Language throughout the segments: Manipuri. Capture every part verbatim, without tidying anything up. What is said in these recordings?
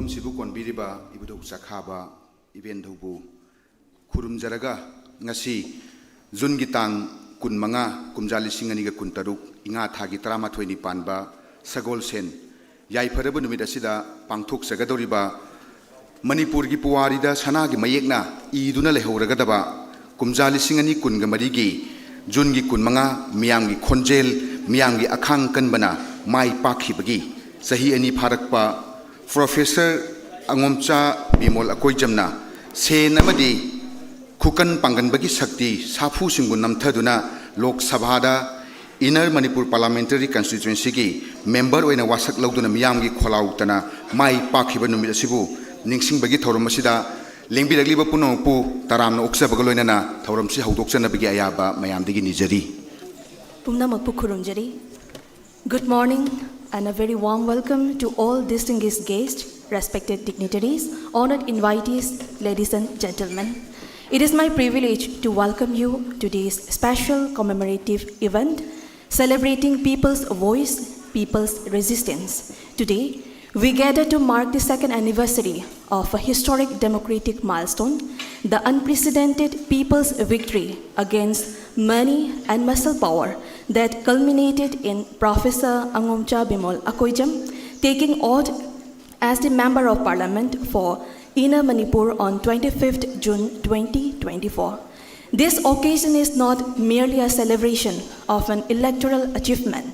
ꯁꯤꯕꯨ ꯀꯣꯟꯕꯤꯔꯤꯕ ꯏꯕꯨꯙꯧ ꯆꯥꯈꯥꯕ ꯏꯕꯦꯟꯙꯧꯕꯨ ꯈꯨꯔꯨꯝꯖꯔꯒ, ꯉꯁꯤ ꯖꯨꯟꯒꯤ ꯇꯥꯡ ꯀꯨꯟꯃꯉꯥ, ꯀꯨꯝꯖꯥ ꯂꯤꯁꯤꯡ ꯑꯅꯤꯒ ꯀꯨꯟꯇꯔꯨꯛ, ꯏꯉꯥ ꯊꯥꯒꯤ ꯇꯔꯥꯃꯥꯊꯣꯏꯅꯤ ꯄꯥꯟꯕ ꯁꯒꯣꯜꯁꯦꯟ ꯌꯥꯏꯐꯔꯕ ꯅꯨꯃꯤꯠ ꯑꯁꯤꯗ ꯄꯥꯡꯊꯣꯛꯆꯒꯗꯧꯔꯤꯕ ꯃꯅꯤꯄꯨꯔꯒꯤ ꯄꯨꯋꯥꯔꯤꯗ ꯁꯅꯥꯒꯤ ꯃꯌꯦꯛꯅ ꯏꯗꯨꯅ ꯂꯩꯍꯧꯔꯒꯗꯕ ꯀꯨꯝꯖꯥ ꯂꯤꯁꯤꯡ ꯑꯅꯤ ꯀꯨꯟꯒ ꯃꯔꯤꯒꯤ ꯖꯨꯟꯒꯤ ꯀꯨꯟꯃꯉꯥ ꯃꯤꯌꯥꯝꯒꯤ ꯈꯣꯟꯖꯦꯜ, ꯃꯤꯌꯥꯝꯒꯤ ꯑꯈꯥꯡ ꯀꯟꯕꯅ ꯃꯥꯏ ꯄꯥꯛꯈꯤꯕꯒꯤ ꯆꯍꯤ ꯑꯅꯤ ꯐꯥꯔꯛꯄ ꯄ꯭ꯔꯣꯐꯦꯁꯔ ꯑꯉꯣꯝꯆꯥ ꯕꯤꯃꯣꯜ ꯑꯀꯣꯏꯖꯝꯅ ꯁꯦꯟ ꯑꯃꯗꯤ ꯈꯨꯀꯟ ꯄꯥꯡꯒꯟꯕꯒꯤ ꯁꯛꯇꯤ ꯁꯥꯐꯨꯁꯤꯡꯕꯨ ꯅꯝꯊꯗꯨꯅ ꯂꯣꯛ ꯁꯚꯥꯗ Inner Manipur Parliamentary Constituencyꯒꯤ member ꯑꯣꯏꯅ ꯋꯥꯁꯛ ꯂꯧꯗꯨꯅ ꯃꯤꯌꯥꯝꯒꯤ ꯈꯣꯜꯂꯥꯎꯇꯅ ꯃꯥꯏ ꯄꯥꯛꯈꯤꯕ ꯅꯨꯃꯤꯠ ꯑꯁꯤꯕꯨ ꯅꯤꯡꯁꯤꯡꯕꯒꯤ ꯊꯧꯔꯝ ꯑꯁꯤꯗ ꯂꯦꯡꯕꯤꯔꯛꯂꯤꯕ ꯄꯨꯝꯅꯃꯛꯄꯨ ꯇꯔꯥꯝꯅ ꯑꯣꯛꯆꯕꯒ ꯂꯣꯏꯅꯅ ꯊꯧꯔꯝꯁꯤ ꯍꯧꯗꯣꯛꯆꯅꯕꯒꯤ ꯑꯌꯥꯕ ꯃꯌꯥꯝꯗꯒꯤ ꯅꯤꯖꯔꯤ꯫ ꯄꯨꯝꯅꯃꯛꯄꯨ ꯈꯨꯔꯨꯝꯖꯔꯤ꯫ Good morning and a very warm welcome to all distinguished guests, respected dignitaries, honored invitees, ladies and gentlemen. It is my privilege to welcome you to this special commemorative event celebrating people's voice, people's resistance. Today, we gather to mark the second anniversary of a historic democratic milestone, the unprecedented people's victory against money and muscle power that culminated in Professor Angomcha Bimol Akoijam taking oath as the Member of Parliament for Inner Manipur on twenty-fifth June twenty twenty-four. This occasion is not merely a celebration of an electoral achievement.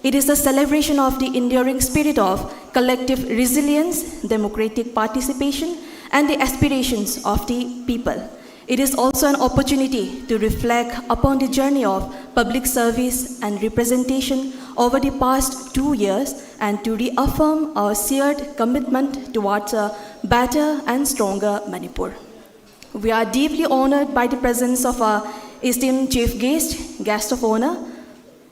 It is a celebration of the enduring spirit of collective resilience, democratic participation, and the aspirations of the people. It is also an opportunity to reflect upon the journey of public service and representation over the past two years and to reaffirm our shared commitment towards a better and stronger Manipur. We are deeply honored by the presence of our esteemed chief guest, guest of honor,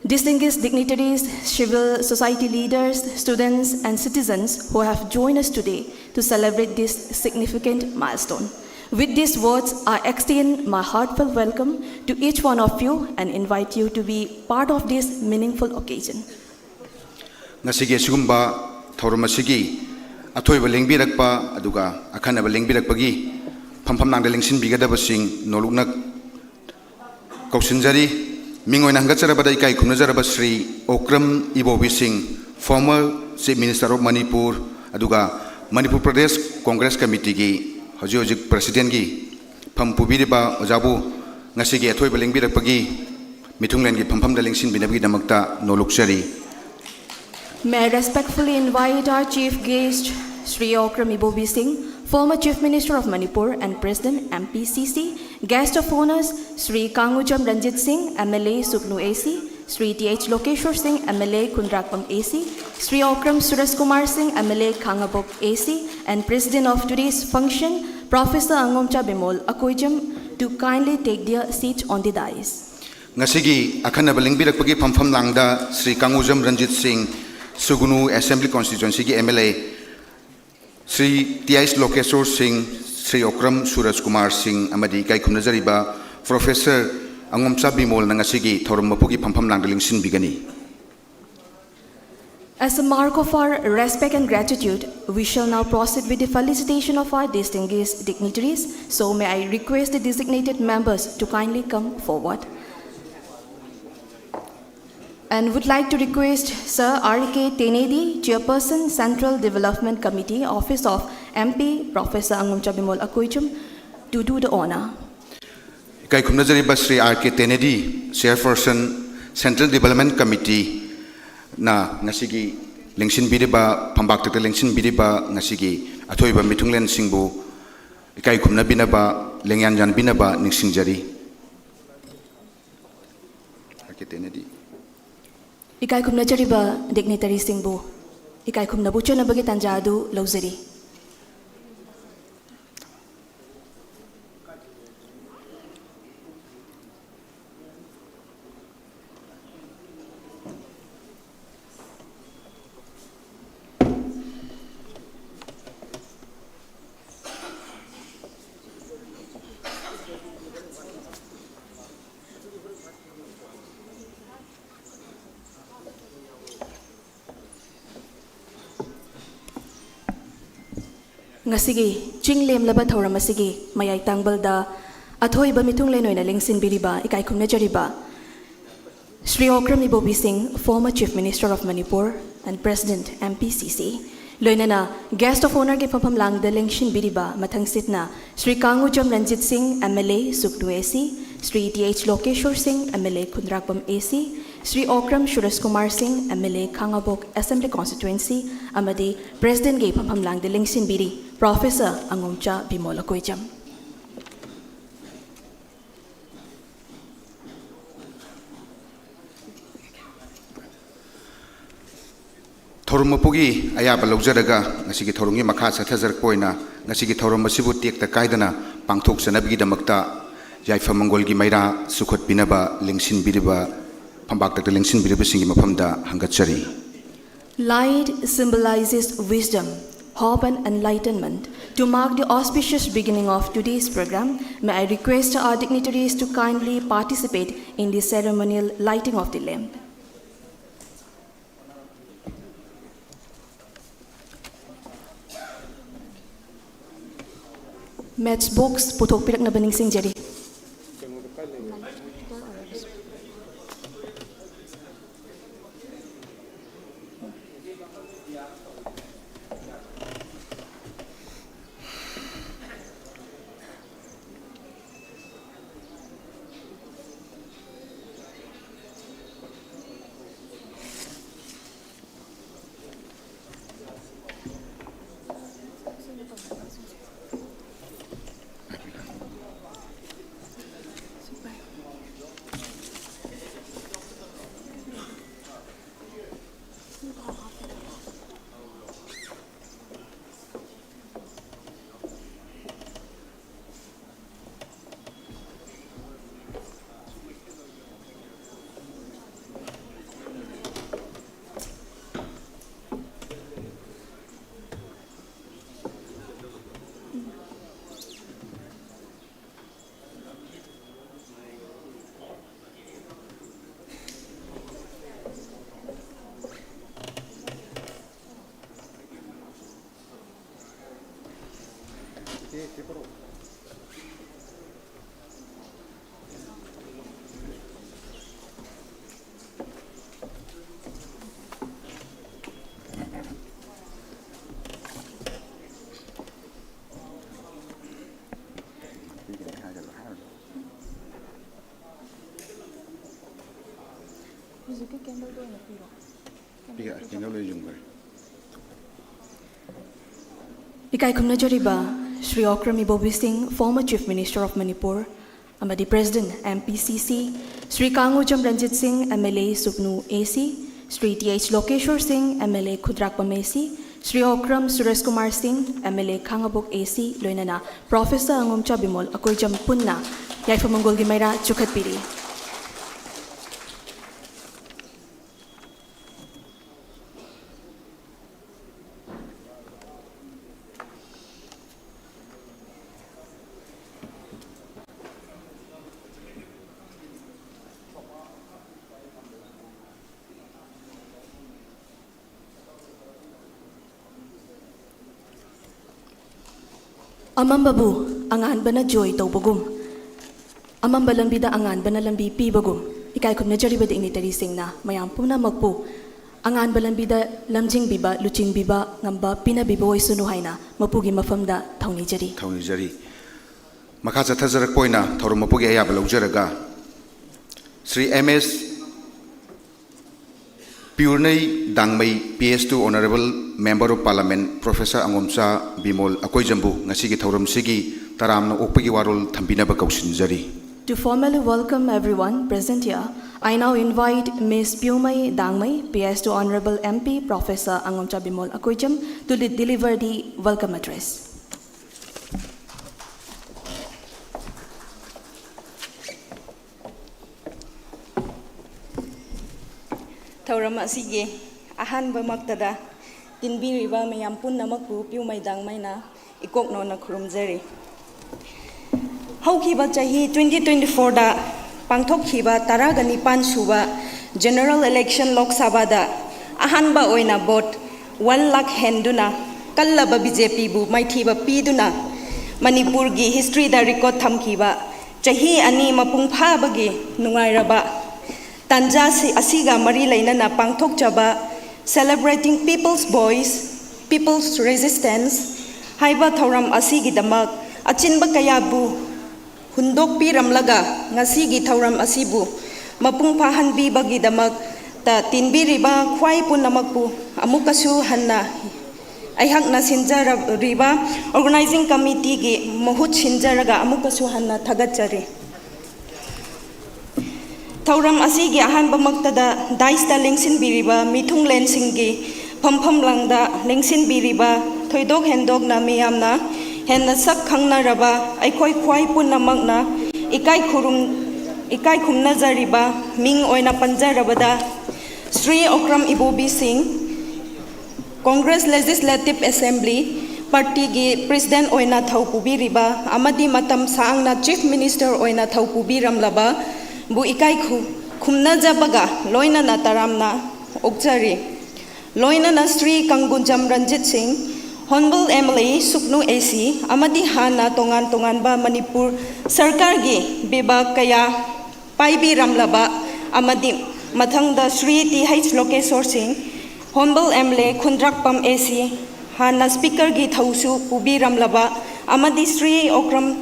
distinguished dignitaries, civil society leaders, students, and citizens who have joined us today to celebrate this significant milestone. With these words, I extend my heartfelt welcome to each one of you and invite you to be part of this meaningful occasion. ꯉꯁꯤꯒꯤ ꯑꯁꯤꯒꯨꯝꯕ ꯊꯧꯔꯝ ꯑꯁꯤꯒꯤ ꯑꯊꯣꯏꯕ ꯂꯦꯡꯕꯤꯔꯛꯄ ꯑꯗꯨꯒ ꯑꯈꯟꯅꯕ ꯂꯦꯡꯕꯤꯔꯛꯄꯒꯤ ꯐꯝꯐꯝ ꯂꯥꯡꯗ ꯂꯦꯡꯁꯤꯟꯕꯤꯒꯗꯕꯁꯤꯡ ꯅꯣꯂꯨꯛꯅ ꯀꯧꯁꯤꯟꯖꯔꯤ꯫ ꯃꯤꯡ ꯑꯣꯏꯅ ꯍꯪꯒꯠꯆꯔꯕꯗ ꯏꯀꯥꯏ ꯈꯨꯝꯅꯖꯔꯕ ꯁ꯭ꯔꯤ ꯑꯣꯀ꯭ꯔꯝ ꯏꯕꯣꯕꯤ ꯁꯤꯡ, former Chief Minister of Manipur, ꯑꯗꯨꯒ ꯃꯅꯤꯄꯨꯔ ꯄ꯭ꯔꯗꯦꯁ ꯀꯣꯡꯒ꯭ꯔꯦꯁ ꯀꯃꯤꯇꯤꯒꯤ ꯍꯧꯖꯤꯛ ꯍꯧꯖꯤꯛ ꯄ꯭ꯔꯁꯤꯗꯦꯟꯒꯤ ꯐꯝ ꯄꯨꯕꯤꯔꯤꯕ ꯑꯣꯖꯥꯕꯨ ꯉꯁꯤꯒꯤ ꯑꯊꯣꯏꯕ ꯂꯦꯡꯕꯤꯔꯛꯄꯒꯤ ꯃꯤꯊꯨꯡꯂꯦꯟꯒꯤ ꯐꯝꯐꯝꯗ ꯂꯦꯡꯁꯤꯟꯕꯤꯅꯕꯒꯤꯗꯃꯛꯇ ꯅꯣꯂꯨꯛꯆꯔꯤ꯫ May I respectfully invite our chief guest, Shri Okram Ibobi Singh, former Chief Minister of Manipur and President M P C C, guest of honors, Shri Kangujam Ranjit Singh, M L A Sugnu A C, Shri T H Lokeshwar Singh, M L A Khundrakpam A C, Shri Okram Suresh Kumar Singh, M L A Khangabok A C, and President of today's function, Professor Angomcha Bimol Akoijam, to kindly take their seat on the dais. ꯉꯁꯤꯒꯤ ꯑꯈꯟꯅꯕ ꯂꯦꯡꯕꯤꯔꯛꯄꯒꯤ ꯐꯝꯐꯝ ꯂꯥꯡꯗ ꯁ꯭ꯔꯤ ꯀꯥꯡꯉꯨꯖꯝ ꯔꯟꯖꯤꯠ ꯁꯤꯡ, ꯁꯨꯒꯨꯅꯨ ꯑꯦꯁꯦꯝꯕ꯭ꯂꯤ ꯀꯣꯟꯁꯇꯤꯇ꯭ꯋꯦꯟꯁꯤꯒꯤ M L A, Shri T H Lokeshwar Singh, Shri Okram ꯁꯨꯔꯖ ꯀꯨꯃꯥꯔ ꯁꯤꯡ ꯑꯃꯗꯤ ꯏꯀꯥꯏ ꯈꯨꯝꯅꯖꯔꯤꯕ ꯄ꯭ꯔꯣꯐꯦꯁꯔ ꯑꯉꯣꯝꯆꯥ ꯕꯤꯃꯣꯜꯅ ꯉꯁꯤꯒꯤ ꯊꯧꯔꯝ ꯃꯄꯨꯒꯤ ꯐꯝꯐꯝ ꯂꯥꯡꯗ ꯂꯦꯡꯁꯤꯟꯕꯤꯒꯅꯤ꯫ As a mark of our respect and gratitude, we shall now proceed with the felicitation of our distinguished dignitaries. So may I request the designated members to kindly come forward. And would like to request Sir R K Tenedi, Chairperson, Central Development Committee, Office of M P, Professor Angomcha Bimol Akoijam, to do the honor. ꯏꯀꯥꯏ ꯈꯨꯝꯅꯖꯔꯤꯕ ꯁ꯭ꯔꯤ ꯑꯥꯔ ꯀꯦ ꯇꯦꯅꯦꯗꯤ, Chairperson, Central Development Committee ꯅ ꯉꯁꯤꯒꯤ ꯂꯦꯡꯁꯤꯟꯕꯤꯔꯤꯕ, ꯐꯝꯕꯥꯛꯇꯛꯇ ꯂꯦꯡꯁꯤꯟꯕꯤꯔꯤꯕ ꯉꯁꯤꯒꯤ ꯑꯊꯣꯏꯕ ꯃꯤꯊꯨꯡꯂꯦꯟꯁꯤꯡꯕꯨ ꯏꯀꯥꯏ ꯈꯨꯝꯅꯕꯤꯅꯕ, ꯂꯦꯡꯌꯥꯟ ꯌꯥꯟꯕꯤꯅꯕ ꯅꯤꯡꯁꯤꯡꯖꯔꯤ꯫ R K ꯇꯦꯅꯦꯗꯤ꯫ ꯏꯀꯥꯏ ꯈꯨꯝꯅꯖꯔꯤꯕ ꯗꯤꯒꯅꯤꯇꯔꯤꯁꯤꯡꯕꯨ ꯏꯀꯥꯏ ꯈꯨꯝꯅꯕ ꯎꯠꯆꯅꯕꯒꯤ ꯇꯥꯟꯖꯥ ꯑꯗꯨ ꯂꯧꯖꯔꯤ꯫ ꯉꯁꯤꯒꯤ ꯆꯤꯡ ꯂꯦꯝꯂꯕ ꯊꯧꯔꯝ ꯑꯁꯤꯒꯤ ꯃꯌꯥꯏ ꯇꯥꯡꯕꯜꯗ ꯑꯊꯣꯏꯕ ꯃꯤꯊꯨꯡꯂꯦꯟ ꯑꯣꯏꯅ ꯂꯦꯡꯁꯤꯟꯕꯤꯔꯤꯕ ꯏꯀꯥꯏ ꯈꯨꯝꯅꯖꯔꯤꯕ ꯁ꯭ꯔꯤ ꯑꯣꯀ꯭ꯔꯝ ꯏꯕꯣꯕꯤ ꯁꯤꯡ, former Chief Minister of Manipur and President M P C C, ꯂꯣꯏꯅꯅ Guest of Honourꯒꯤ ꯐꯝꯐꯝ ꯂꯥꯡꯗ ꯂꯦꯡꯁꯤꯟꯕꯤꯔꯤꯕ ꯃꯊꯪꯁꯤꯠꯅ ꯁ꯭ꯔꯤ ꯀꯥꯡꯉꯨꯖꯝ ꯔꯟꯖꯤꯠ ꯁꯤꯡ, M L A ꯁꯨꯛꯇꯨ A C, Shri T H Lokeshwar Singh, M L A Khundrakpam A C, Shri Okram ꯁꯨꯔꯖ ꯀꯨꯃꯥꯔ ꯁꯤꯡ, M L A Khangabok Assembly Constituency, ꯑꯃꯗꯤ Presidentꯒꯤ ꯐꯝꯐꯝ ꯂꯥꯡꯗ ꯂꯦꯡꯁꯤꯟꯕꯤꯔꯤ Professor ꯑꯉꯣꯝꯆꯥ ꯕꯤꯃꯣꯜ ꯂꯀꯣꯏꯖꯝ꯫ ꯊꯧꯔꯝ ꯃꯄꯨꯒꯤ ꯑꯌꯥꯕ ꯂꯧꯖꯔꯒ ꯉꯁꯤꯒꯤ ꯊꯧꯔꯝꯒꯤ ꯃꯈꯥ ꯆꯠꯊꯖꯔꯛꯄ ꯑꯣꯏꯅ ꯉꯁꯤꯒꯤ ꯊꯧꯔꯝ ꯑꯁꯤꯕꯨ ꯇꯦꯛꯇ ꯀꯥꯏꯗꯅ ꯄꯥꯡꯊꯣꯛꯆꯅꯕꯒꯤꯗꯃꯛꯇ ꯌꯥꯏꯐ ꯃꯪꯒꯣꯜꯒꯤ ꯃꯩꯔꯥ ꯆꯨꯈꯠꯄꯤꯅꯕ ꯂꯦꯡꯁꯤꯟꯕꯤꯔꯤꯕ, ꯐꯝꯕꯥꯛꯇꯛꯇ ꯂꯦꯡꯁꯤꯟꯕꯤꯔꯤꯕꯁꯤꯡꯒꯤ ꯃꯐꯝꯗ ꯍꯪꯒꯠꯆꯔꯤ꯫ Light symbolizes wisdom, hope and enlightenment. To mark the auspicious beginning of today's program, may I request our dignitaries to kindly participate in the ceremonial lighting of the lamp. Matchbox ꯄꯨꯊꯣꯛꯄꯤꯔꯛꯅꯕ ꯅꯤꯡꯁꯤꯡꯖꯔꯤ꯫ ꯏꯀꯥꯏ ꯈꯨꯝꯅꯖꯔꯤꯕ ꯁ꯭ꯔꯤ ꯑꯣꯀ꯭ꯔꯝ ꯏꯕꯣꯕꯤ ꯁꯤꯡ, former Chief Minister of Manipur ꯑꯃꯗꯤ President, M P C C, Shri Kangujam Ranjit ꯁꯤꯡ, M L A ꯁꯨꯞꯅꯨ A C, Shri T H ꯂꯣꯀꯦꯁ꯭ꯋꯔ ꯁꯤꯡ, M L A ꯈꯨꯗ꯭ꯔꯥꯛꯄꯝ A C, Shri Okram Suresh Kumar ꯁꯤꯡ, M L A Khangabok A C, ꯂꯣꯏꯅꯅ Professor ꯑꯉꯣꯝꯆꯥ ꯕꯤꯃꯣꯜ ꯑꯀꯣꯏꯖꯝ ꯄꯨꯟꯅ ꯌꯥꯏꯐ ꯃꯪꯒꯣꯜꯒꯤ ꯃꯩꯔꯥ ꯆꯨꯈꯠꯄꯤꯔꯤ꯫ ꯑꯃꯝꯕꯕꯨ ꯑꯉꯥꯟꯕꯅ ꯖꯣꯏ ꯇꯧꯕꯒꯨꯝ, ꯑꯃꯝꯕ ꯂꯝꯕꯤꯗ ꯑꯉꯥꯟꯕꯅ ꯂꯝꯕꯤ ꯄꯤꯕꯒꯨꯝ, ꯏꯀꯥꯏ ꯈꯨꯝꯅꯖꯔꯤꯕ dignitaryꯁꯤꯡꯅ ꯃꯌꯥꯝ ꯄꯨꯝꯅꯃꯛꯄꯨ ꯑꯉꯥꯟꯕ ꯂꯝꯕꯤꯗ ꯂꯝꯖꯤꯡꯕꯤꯕ, ꯂꯨꯆꯤꯡꯕꯤꯕ ꯉꯝꯕ ꯄꯤꯅꯕꯤꯕ ꯑꯣꯏꯁꯅꯨ ꯍꯥꯏꯅ ꯃꯄꯨꯒꯤ ꯃꯐꯝꯗ ꯊꯧꯅꯤꯖꯔꯤ꯫ ꯊꯧꯅꯤꯖꯔꯤ꯫ ꯃꯈꯥ ꯆꯠꯊꯖꯔꯛꯄ ꯑꯣꯏꯅ ꯊꯧꯔꯝ ꯃꯄꯨꯒꯤ ꯑꯌꯥꯕ ꯂꯧꯖꯔꯒ, Shri M S ꯄꯤꯌꯨꯔꯅꯩ ꯗꯥꯡꯃꯩ, P S two Honourable Member of Parliament, Professor Angomcha Bimol ꯑꯀꯣꯏꯖꯝꯕꯨ ꯉꯁꯤꯒꯤ ꯊꯧꯔꯝꯁꯤꯒꯤ ꯇꯔꯥꯝꯅ ꯑꯣꯛꯄꯒꯤ ꯋꯥꯔꯣꯜ ꯊꯝꯕꯤꯅꯕ ꯀꯧꯁꯤꯟꯖꯔꯤ꯫ To formally welcome everyone present here, I now invite Miss Piumei Dangmei, P S two Honourable M P, Professor Angomcha Bimol Akoijam, to li-, deliver the welcome address. ꯊꯧꯔꯝ ꯑꯁꯤꯒꯤ ꯑꯍꯥꯟꯕꯃꯛꯇꯗ ꯇꯤꯟꯕꯤꯔꯤꯕ ꯃꯌꯥꯝ ꯄꯨꯝꯅꯃꯛꯄꯨ ꯄꯤꯌꯨꯃꯩ ꯗꯥꯡꯃꯩꯅ ꯏꯀꯣꯛꯅꯣꯅ ꯈꯨꯔꯨꯝꯖꯔꯤ꯫ ꯍꯧꯈꯤꯕ ꯆꯍꯤ twenty twenty-fourꯗ ꯄꯥꯡꯊꯣꯛꯈꯤꯕ ꯇꯔꯥꯒ ꯅꯤꯄꯥꯟ ꯁꯨꯕ General Election ꯂꯣꯛ ꯁꯚꯥꯗ ꯑꯍꯥꯟꯕ ꯑꯣꯏꯅ vote one lakh ꯍꯦꯟꯗꯨꯅ ꯀꯜꯂꯕ B J Pꯕꯨ ꯃꯥꯏꯊꯤꯕ ꯄꯤꯗꯨꯅ ꯃꯅꯤꯄꯨꯔꯒꯤ historyꯗ record ꯊꯝꯈꯤꯕ ꯆꯍꯤ ꯑꯅꯤ ꯃꯄꯨꯡ ꯐꯥꯕꯒꯤ ꯅꯨꯡꯉꯥꯏꯔꯕ ꯇꯥꯟꯖꯥ ꯑꯁꯤꯒ ꯃꯔꯤ ꯂꯩꯅꯅ ꯄꯥꯡꯊꯣꯛꯆꯕ Celebrating People's Voice, People's Resistance ꯍꯥꯏꯕ ꯊꯧꯔꯝ ꯑꯁꯤꯒꯤꯗꯃꯛ ꯑꯆꯤꯟꯕ ꯀꯌꯥꯕꯨ ꯍꯨꯟꯗꯣꯛꯄꯤꯔꯝꯂꯒ ꯉꯁꯤꯒꯤ ꯊꯧꯔꯝ ꯑꯁꯤꯕꯨ ꯃꯄꯨꯡ ꯐꯥꯍꯟꯕꯤꯕꯒꯤꯗꯃꯛꯇ ꯇꯤꯟꯕꯤꯔꯤꯕ ꯈ꯭ꯋꯥꯏ ꯄꯨꯝꯅꯃꯛꯄꯨ ꯑꯃꯨꯛꯀꯁꯨ ꯍꯟꯅ ꯑꯩꯍꯥꯛꯅ ꯁꯤꯟꯖꯔꯤꯕ organizing committeeꯒꯤ ꯃꯍꯨꯠ ꯁꯤꯟꯖꯔꯒ ꯑꯃꯨꯛꯀꯁꯨ ꯍꯟꯅ ꯊꯥꯒꯠꯆꯔꯤ꯫ ꯊꯧꯔꯝ ꯑꯁꯤꯒꯤ ꯑꯍꯥꯟꯕꯃꯛꯇꯗ daisꯇ ꯂꯦꯡꯁꯤꯟꯕꯤꯔꯤꯕ ꯃꯤꯊꯨꯡꯂꯦꯟꯁꯤꯡꯒꯤ ꯐꯝꯐꯝ ꯂꯥꯡꯗ ꯂꯦꯡꯁꯤꯟꯕꯤꯔꯤꯕ ꯊꯣꯏꯗꯣꯛ ꯍꯦꯟꯗꯣꯛꯅ ꯃꯤꯌꯥꯝꯅ ꯍꯦꯟꯅ ꯁꯛ ꯈꯪꯅꯔꯕ ꯑꯩꯈꯣꯏ ꯈ꯭ꯋꯥꯏ ꯄꯨꯝꯅꯃꯛꯅ ꯏꯀꯥꯏ ꯈꯨꯔꯨꯝ-, ꯏꯀꯥꯏ ꯈꯨꯝꯅꯖꯔꯤꯕ ꯃꯤꯡ ꯑꯣꯏꯅ ꯄꯟꯖꯔꯕꯗ ꯁ꯭ꯔꯤ ꯑꯣꯀ꯭ꯔꯝ ꯏꯕꯣꯕꯤ ꯁꯤꯡ, Congress Legislative Assembly Partyꯒꯤ President ꯑꯣꯏꯅ ꯊꯧ ꯄꯨꯕꯤꯔꯤꯕ ꯑꯃꯗꯤ ꯃꯇꯝ ꯁꯥꯡꯅ Chief Minister ꯑꯣꯏꯅ ꯊꯧ ꯄꯨꯕꯤꯔꯝꯂꯕꯕꯨ ꯏꯀꯥꯏ ꯈꯨ-, ꯈꯨꯝꯅꯖꯕꯒ ꯂꯣꯏꯅꯅ ꯇꯔꯥꯝꯅ ꯑꯣꯛꯆꯔꯤ꯫ ꯂꯣꯏꯅꯅ ꯁ꯭ꯔꯤ ꯀꯪꯒꯨꯟꯖꯝ ꯔꯟꯖꯤꯠ ꯁꯤꯡ, Honorable MLA ꯁꯨꯛꯅꯨ AC, ꯑꯃꯗꯤ ꯍꯥꯟꯅ ꯇꯣꯉꯥꯟ ꯇꯣꯉꯥꯟꯕ ꯃꯅꯤꯄꯨꯔ ꯁꯔꯀꯥꯔꯒꯤ ꯕꯤꯚꯥꯒ ꯀꯌꯥ ꯄꯥꯏꯕꯤꯔꯝꯂꯕ ꯑꯃꯗꯤ ꯃꯊꯪꯗ ꯁ꯭ꯔꯤ ꯇꯤ ꯑꯩꯆ ꯂꯣꯀꯦꯁꯣꯔ ꯁꯤꯡ, Honorable MLA ꯈꯨꯟꯗ꯭ꯔꯥꯛꯄꯝ AC, ꯍꯥꯟꯅ Speakerꯒꯤ ꯊꯧꯁꯨ ꯄꯨꯕꯤꯔꯝꯂꯕ ꯑꯃꯗꯤ ꯁ꯭ꯔꯤ ꯑꯣꯀ꯭ꯔꯝ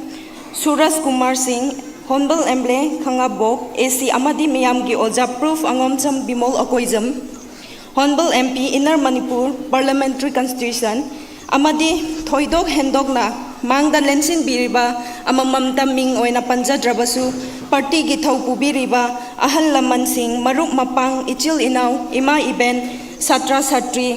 ꯁꯨꯔꯖ ꯀꯨꯃꯥꯔ ꯁꯤꯡ, Honorable MLA ꯈꯥꯉꯕꯣꯛ AC, ꯑꯃꯗꯤ ꯃꯤꯌꯥꯝꯒꯤ ꯑꯣꯖꯥ Prof ꯑꯉꯣꯝꯆꯝ Bimol Akoijam, Honorable MP Inner Manipur Parliamentary Constituency, ꯑꯃꯗꯤ ꯊꯣꯏꯗꯣꯛ ꯍꯦꯟꯗꯣꯛꯅ ꯃꯥꯡꯗ ꯂꯦꯡꯁꯤꯟꯕꯤꯔꯤꯕ ꯑꯃꯃꯝꯇ ꯃꯤꯡ ꯑꯣꯏꯅ ꯄꯟꯖꯗ꯭ꯔꯕꯁꯨ, partyꯒꯤ ꯊꯧ ꯄꯨꯕꯤꯔꯤꯕ ꯑꯍꯜ ꯂꯃꯟꯁꯤꯡ, ꯃꯔꯨꯞ ꯃꯄꯥꯡ, ꯏꯆꯤꯜ ꯏꯅꯥꯎ, ꯏꯃꯥ ꯏꯕꯦꯟ, ꯁꯥꯇ꯭ꯔ ꯁꯥꯇ꯭ꯔꯤ,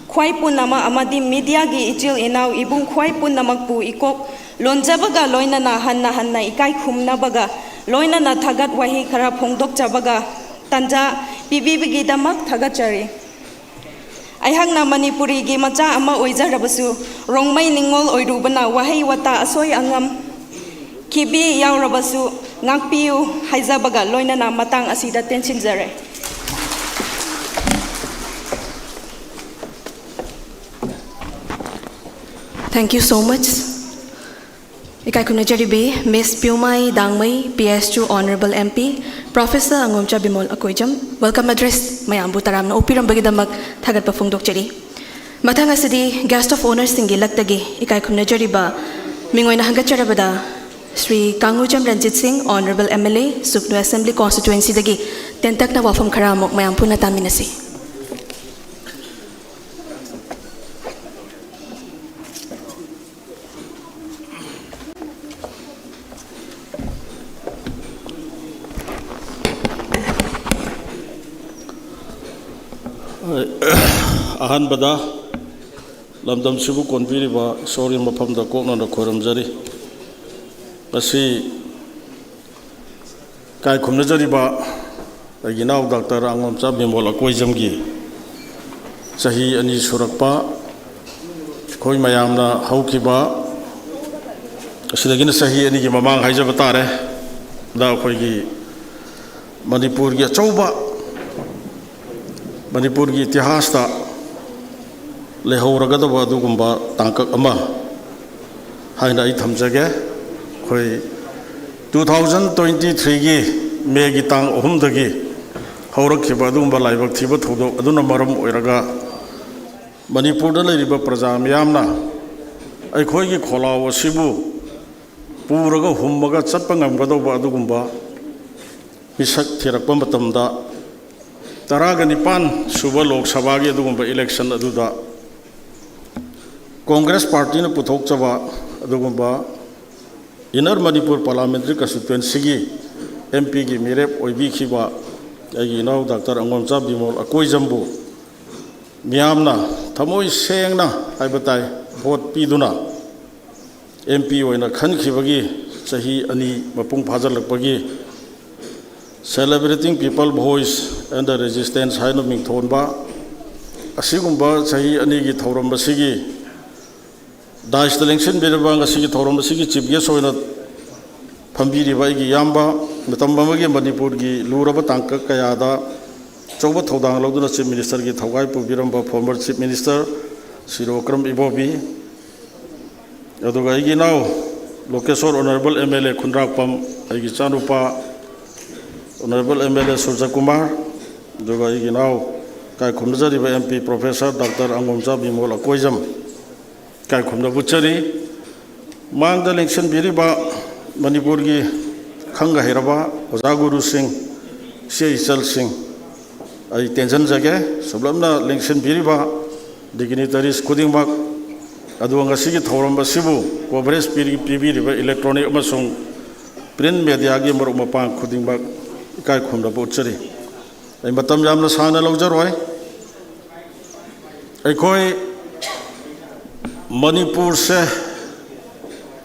ꯈ꯭ꯋꯥꯏ ꯄꯨꯝꯅꯃꯛ ꯑꯃꯗꯤ mediaꯒꯤ ꯏꯆꯤꯜ ꯏꯅꯥꯎ ꯏꯕꯨꯡ ꯈ꯭ꯋꯥꯏ ꯄꯨꯝꯅꯃꯛꯄꯨ ꯏꯀꯣꯛ ꯂꯣꯟꯖꯕꯒ ꯂꯣꯏꯅꯅ ꯍꯟꯅ ꯍꯟꯅ ꯏꯀꯥꯏ ꯈꯨꯝꯅꯕꯒ ꯂꯣꯏꯅꯅ ꯊꯥꯒꯠ ꯋꯥꯍꯩ ꯈꯔ ꯐꯣꯡꯗꯣꯛꯆꯕꯒ ꯇꯥꯟꯖꯥ ꯄꯤꯕꯤꯕꯒꯤꯗꯃꯛ ꯊꯥꯒꯠꯆꯔꯤ꯫ ꯑꯩꯍꯥꯛꯅ ꯃꯅꯤꯄꯨꯔꯤꯒꯤ ꯃꯆꯥ ꯑꯃ ꯑꯣꯏꯖꯔꯕꯁꯨ, ꯔꯣꯡꯃꯩ ꯅꯤꯡꯉꯣꯜ ꯑꯣꯏꯔꯨꯕꯅ ꯋꯥꯍꯩ ꯋꯥꯇꯥ ꯑꯁꯣꯏ ꯑꯉꯥꯝ ꯈꯤꯕꯤ ꯌꯥꯎꯔꯕꯁꯨ ꯉꯥꯛꯄꯤꯌꯨ ꯍꯥꯏꯖꯕꯒ ꯂꯣꯏꯅꯅ ꯃꯇꯥꯡ ꯑꯁꯤꯗ ꯇꯦꯟꯁꯤꯟꯖꯔꯦ꯫ Thank you so much. ꯏꯀꯥꯏ ꯈꯨꯝꯅꯖꯔꯤꯕꯤ Miss ꯄꯤꯌꯨꯃꯥꯏ ꯗꯥꯡꯃꯩ, PS to Honorable MP, Professor Angomcha Bimol Akoijam, welcome address ꯃꯌꯥꯝꯕꯨ ꯇꯔꯥꯝꯅ ꯑꯣꯛꯄꯤꯔꯝꯕꯒꯤꯗꯃꯛ ꯊꯥꯒꯠꯄ ꯐꯣꯡꯗꯣꯛꯆꯔꯤ꯫ ꯃꯊꯪ ꯑꯁꯤꯗꯤ Guest of Honourꯁꯤꯡꯒꯤ ꯂꯛꯇꯒꯤ ꯏꯀꯥꯏ ꯈꯨꯝꯅꯖꯔꯤꯕ ꯃꯤꯡ ꯑꯣꯏꯅ ꯍꯪꯒꯠꯆꯔꯕꯗ ꯁ꯭ꯔꯤ ꯀꯥꯡꯉꯨꯖꯝ ꯔꯟꯖꯤꯠ ꯁꯤꯡ, Honourable M L A, ꯁꯨꯛꯅꯨ Assembly Constituency ꯗꯒꯤ ꯇꯦꯟꯇꯛꯅ ꯋꯥꯐꯝ ꯈꯔ ꯑꯃꯨꯛ ꯃꯌꯥꯝ ꯄꯨꯟꯅ ꯇꯥꯃꯤꯟꯅꯁꯤ꯫ ꯑꯍꯥꯟꯕꯗ ꯂꯝꯗꯝꯁꯤꯕꯨ ꯀꯣꯟꯕꯤꯔꯤꯕ ꯏꯁꯣꯔꯒꯤ ꯃꯐꯝꯗ ꯀꯣꯛꯅꯅ ꯈꯣꯏꯔꯝꯖꯔꯤ꯫ ꯃꯁꯤ ꯏꯀꯥꯏ ꯈꯨꯝꯅꯖꯔꯤꯕ ꯑꯩꯒꯤ ꯏꯅꯥꯎ ꯗꯥꯛꯇꯔ ꯑꯉꯣꯝꯆꯥ ꯕꯤꯃꯣꯜ ꯑꯀꯣꯏꯖꯝꯒꯤ ꯆꯍꯤ ꯑꯅꯤ ꯁꯨꯔꯛꯄ, ꯑꯩꯈꯣꯏ ꯃꯌꯥꯝꯅ ꯍꯧꯈꯤꯕ, ꯑꯁꯤꯗꯒꯤꯅ ꯆꯍꯤ ꯑꯅꯤꯒꯤ ꯃꯃꯥꯡ ꯍꯥꯏꯖꯕ ꯇꯥꯔꯦ, ꯗ ꯑꯩꯈꯣꯏꯒꯤ ꯃꯅꯤꯄꯨꯔꯒꯤ ꯑꯆꯧꯕ, ꯃꯅꯤꯄꯨꯔꯒꯤ ꯏꯇꯤꯍꯥꯁꯇ ꯂꯩꯍꯧꯔꯒꯗꯕ ꯑꯗꯨꯒꯨꯝꯕ ꯇꯥꯡꯀꯛ ꯑꯃ ꯍꯥꯏꯅ ꯑꯩ ꯊꯝꯖꯒꯦ꯫ ꯑꯩꯈꯣꯏ two thousand twenty threeꯒꯤ ꯃꯦꯒꯤ ꯇꯥꯡ ꯑꯍꯨꯝꯗꯒꯤ ꯍꯧꯔꯛꯈꯤꯕ ꯑꯗꯨꯒꯨꯝꯕ ꯂꯥꯏꯕꯛ ꯊꯤꯕ ꯊꯧꯗꯣꯛ ꯑꯗꯨꯅ ꯃꯔꯝ ꯑꯣꯏꯔꯒ, ꯃꯅꯤꯄꯨꯔꯗ ꯂꯩꯔꯤꯕ ꯄ꯭ꯔꯖꯥ ꯃꯤꯌꯥꯝꯅ ꯑꯩꯈꯣꯏꯒꯤ ꯈꯣꯜꯂꯥꯎ ꯑꯁꯤꯕꯨ ꯄꯨꯔꯒ ꯍꯨꯝꯃꯒ ꯆꯠꯄ ꯉꯝꯒꯗꯧꯕ ꯑꯗꯨꯒꯨꯝꯕ ꯃꯤꯁꯛ ꯊꯤꯔꯛꯄ ꯃꯇꯝꯗ, ꯇꯔꯥꯒ ꯅꯤꯄꯥꯟ ꯁꯨꯕ ꯂꯣꯛ ꯁꯚꯥꯒꯤ ꯑꯗꯨꯒꯨꯝꯕ election ꯑꯗꯨꯗ ꯀꯣꯡꯒ꯭ꯔꯦꯁ ꯄꯥꯔꯇꯤꯅ ꯄꯨꯊꯣꯛꯆꯕ ꯑꯗꯨꯒꯨꯝꯕ Inner Manipur Parliamentary Constituencyꯒꯤ MPꯒꯤ ꯃꯤꯔꯦꯞ ꯑꯣꯏꯕꯤꯈꯤꯕ ꯑꯩꯒꯤ ꯏꯅꯥꯎ ꯗꯥꯛꯇꯔ ꯑꯉꯣꯝꯆꯥ ꯕꯤꯃꯣꯜ ꯑꯀꯣꯏꯖꯝꯕꯨ ꯃꯤꯌꯥꯝꯅ ꯊꯃꯣꯏ ꯁꯦꯡꯅ ꯍꯥꯏꯕ ꯇꯥꯏ, vote ꯄꯤꯗꯨꯅ MP ꯑꯣꯏꯅ ꯈꯟꯈꯤꯕꯒꯤ ꯆꯍꯤ ꯑꯅꯤ ꯃꯄꯨꯡ ꯐꯥꯖꯤꯜꯂꯛꯄꯒꯤ Celebrating People Voice and the Resistance ꯍꯥꯏꯅ ꯃꯤꯡꯊꯣꯟꯕ ꯑꯁꯤꯒꯨꯝꯕ ꯆꯍꯤ ꯑꯅꯤꯒꯤ ꯊꯧꯔꯝ ꯑꯁꯤꯒꯤ dais ꯇ ꯂꯦꯡꯁꯤꯟꯕꯤꯔꯕ, ꯉꯁꯤꯒꯤ ꯊꯧꯔꯝ ꯑꯁꯤꯒꯤ chief guest ꯑꯣꯏꯅ ꯐꯝꯕꯤꯔꯤꯕ ꯑꯩꯒꯤ ꯏꯌꯥꯝꯕ, ꯃꯇꯝ ꯑꯃꯒꯤ ꯃꯅꯤꯄꯨꯔꯒꯤ ꯂꯨꯔꯕ ꯇꯥꯡꯀꯛ ꯀꯌꯥꯗ ꯑꯆꯧꯕ ꯊꯧꯗꯥꯡ ꯂꯧꯗꯨꯅ Chief Minister ꯒꯤ ꯊꯧꯒꯥꯏ ꯄꯨꯕꯤꯔꯝꯕ former Chief Minister ꯁꯤꯔꯣ ꯑꯀ꯭ꯔꯝ ꯏꯕꯣꯕꯤ, ꯑꯗꯨꯒ ꯑꯩꯒꯤ ꯏꯅꯥꯎ ꯂꯣꯀꯦꯁꯣꯔ Honourable MLA ꯈꯨꯟꯗ꯭ꯔꯥꯛꯄꯝ, ꯑꯩꯒꯤ ꯏꯆꯥꯅꯨꯄꯥ Honourable MLA ꯁꯨꯔꯖꯀꯨꯃꯥꯔ, ꯑꯗꯨꯒ ꯑꯩꯒꯤ ꯏꯅꯥꯎ ꯏꯀꯥꯏ ꯈꯨꯝꯅꯖꯔꯤꯕ MP Professor Doctor ꯑꯉꯣꯝꯆꯥ Bimol Akoijam, ꯏꯀꯥꯏ ꯈꯨꯝꯅꯕ ꯎꯠꯆꯔꯤ꯫ ꯃꯥꯡꯗ ꯂꯦꯡꯁꯤꯟꯕꯤꯔꯤꯕ ꯃꯅꯤꯄꯨꯔꯒꯤ ꯈꯪ ꯍꯩꯔꯕ ꯑꯣꯖꯥ ꯒꯨꯔꯨꯁꯤꯡ, ꯏꯆꯦ ꯏꯆꯜꯁꯤꯡ, ꯑꯩ ꯇꯦꯟꯖꯟꯖꯒꯦ꯫ ꯁꯨꯞꯂꯞꯅ ꯂꯦꯡꯁꯤꯟꯕꯤꯔꯤꯕ dignitaries ꯈꯨꯗꯤꯡꯃꯛ, ꯑꯗꯨꯒ ꯉꯁꯤꯒꯤ ꯊꯧꯔꯝ ꯑꯁꯤꯕꯨ coverage ꯄꯤꯔꯤ-, ꯄꯤꯕꯤꯔꯤꯕ electronic ꯑꯃꯁꯨꯡ print mediaꯒꯤ ꯃꯔꯨꯞ ꯃꯄꯥꯡ ꯈꯨꯗꯤꯡꯃꯛ ꯏꯀꯥꯏ ꯈꯨꯝꯅꯕ ꯎꯠꯆꯔꯤ꯫ ꯑꯩ ꯃꯇꯝ ꯌꯥꯝꯅ ꯁꯥꯡꯅ ꯂꯧꯖꯔꯣꯏ꯫ ꯑꯩꯈꯣꯏ ꯃꯅꯤꯄꯨꯔꯁꯦ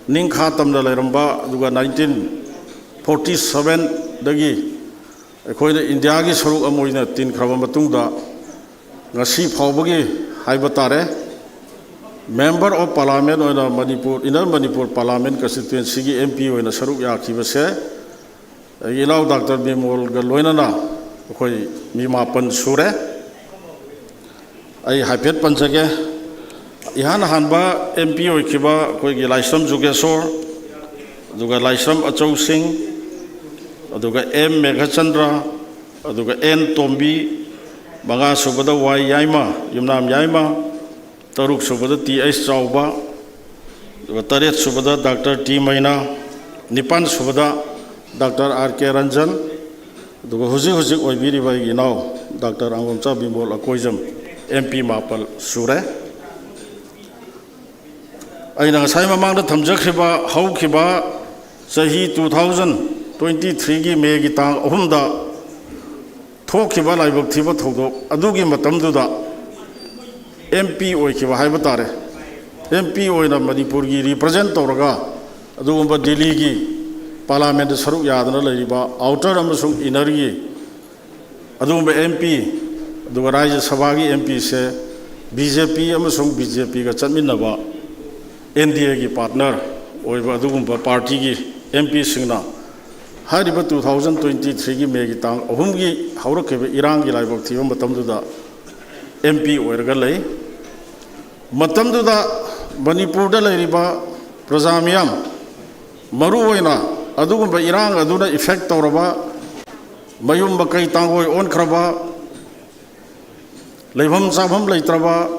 ꯅꯤꯡꯈꯥ ꯇꯝꯅ ꯂꯩꯔꯝꯕ, ꯑꯗꯨꯒ nineteen forty sevenꯗꯒꯤ ꯑꯩꯈꯣꯏꯅ ꯏꯟꯗꯤꯌꯥꯒꯤ ꯁꯔꯨꯛ ꯑꯃ ꯑꯣꯏꯅ ꯇꯤꯟꯈ꯭ꯔꯕ ꯃꯇꯨꯡꯗ, ꯉꯁꯤ ꯐꯥꯎꯕꯒꯤ ꯍꯥꯏꯕ ꯇꯥꯔꯦ, Member of Parliament ꯑꯣꯏꯅ Manipur, Inner Manipur Parliament Constituencyꯒꯤ MP ꯑꯣꯏꯅ ꯁꯔꯨꯛ ꯌꯥꯈꯤꯕꯁꯦ ꯑꯩꯒꯤ ꯏꯅꯥꯎ Doctor ꯕꯤꯃꯣꯜꯒ ꯂꯣꯏꯅꯅ ꯑꯩꯈꯣꯏ ꯃꯤ ꯃꯥꯄꯟ ꯁꯨꯔꯦ꯫ ꯑꯩ ꯍꯥꯏꯐꯦꯠ ꯄꯟꯖꯒꯦ꯫ ꯏꯍꯥꯟ ꯍꯥꯟꯕ MP ꯑꯣꯏꯈꯤꯕ ꯑꯩꯈꯣꯏꯒꯤ ꯂꯥꯏꯁ꯭ꯔꯝ ꯖꯨꯒꯦꯁꯣꯔ, ꯑꯗꯨꯒ ꯂꯥꯏꯁ꯭ꯔꯝ ꯑꯆꯧ ꯁꯤꯡ, ꯑꯗꯨꯒ ꯑꯦꯝ ꯃꯦꯘꯆꯟꯗ꯭ꯔ, ꯑꯗꯨꯒ ꯑꯦꯟ ꯇꯣꯝꯕꯤ, ꯃꯉꯥ ꯁꯨꯕꯗ ꯋꯥꯏ ꯌꯥꯏꯃ, ꯌꯨꯝꯅꯥꯝ ꯌꯥꯏꯃ, ꯇꯔꯨꯛ ꯁꯨꯕꯗ ꯇꯤ ꯑꯩꯆ ꯆꯥꯎꯕ, ꯑꯗꯨꯒ ꯇꯔꯦꯠ ꯁꯨꯕꯗ Doctor ꯇꯤ ꯃꯩꯅꯥ, ꯅꯤꯄꯥꯟ ꯁꯨꯕꯗ Doctor ꯑꯥꯔ ꯀꯦ ꯔꯟꯖꯟ, ꯑꯗꯨꯒ ꯍꯧꯖꯤꯛ ꯍꯧꯖꯤꯛ ꯑꯣꯏꯕꯤꯔꯤꯕ ꯑꯩꯒꯤ ꯏꯅꯥꯎ Doctor ꯑꯉꯣꯝꯆꯥ ꯕꯤꯃꯣꯜ ꯑꯀꯣꯏꯖꯝ, MP ꯃꯥꯄꯜ ꯁꯨꯔꯦ꯫ ꯑꯩꯅ ꯉꯁꯥꯏ ꯃꯃꯥꯡꯗ ꯊꯝꯖꯈ꯭ꯔꯤꯕ ꯍꯧꯈꯤꯕ ꯆꯍꯤ two thousand twenty threeꯒꯤ Mayꯒꯤ ꯇꯥꯡ ꯑꯍꯨꯝꯗ ꯊꯣꯛꯈꯤꯕ ꯂꯥꯏꯕꯛ ꯊꯤꯕ ꯊꯧꯗꯣꯛ ꯑꯗꯨꯒꯤ ꯃꯇꯝꯗꯨꯗ MP ꯑꯣꯏꯈꯤꯕ ꯍꯥꯏꯕ ꯇꯥꯔꯦ꯫ MP ꯑꯣꯏꯅ ꯃꯅꯤꯄꯨꯔꯒꯤ represent ꯇꯧꯔꯒ ꯑꯗꯨꯒꯨꯝꯕ ꯗꯤꯜꯂꯤꯒꯤ Parliamentꯇ ꯁꯔꯨꯛ ꯌꯥꯗꯅ ꯂꯩꯔꯤꯕ outer ꯑꯃꯁꯨꯡ innerꯒꯤ ꯑꯗꯨꯒꯨꯝꯕ MP, ꯑꯗꯨꯒ ꯔꯥꯖ꯭ꯌ ꯁꯚꯥꯒꯤ MPꯁꯦ BJP ꯑꯃꯁꯨꯡ BJPꯒ ꯆꯠꯃꯤꯟꯅꯕ NDAꯒꯤ partner ꯑꯣꯏꯕ ꯑꯗꯨꯒꯨꯝꯕ partyꯒꯤ MPꯁꯤꯡꯅ ꯍꯥꯏꯔꯤꯕ two thousand twenty threeꯒꯤ Mayꯒꯤ ꯇꯥꯡ ꯑꯍꯨꯝꯒꯤ ꯍꯧꯔꯛꯈꯤꯕ ꯏꯔꯥꯡꯒꯤ ꯂꯥꯏꯕꯛ ꯊꯤꯕ ꯃꯇꯝꯗꯨꯗ MP ꯑꯣꯏꯔꯒ ꯂꯩ꯫ ꯃꯇꯝꯗꯨꯗ ꯃꯅꯤꯄꯨꯔꯗ ꯂꯩꯔꯤꯕ ꯄ꯭ꯔꯖꯥ ꯃꯤꯌꯥꯝ, ꯃꯔꯨꯑꯣꯏꯅ ꯑꯗꯨꯒꯨꯝꯕ ꯏꯔꯥꯡ ꯑꯗꯨꯅ effect ꯇꯧꯔꯕ, ꯃꯌꯨꯝ ꯃꯀꯩ ꯇꯥꯡꯒꯣꯏ ꯑꯣꯟꯈ꯭ꯔꯕ, ꯂꯩꯐꯝ ꯆꯥꯐꯝ ꯂꯩꯇ꯭ꯔꯕ,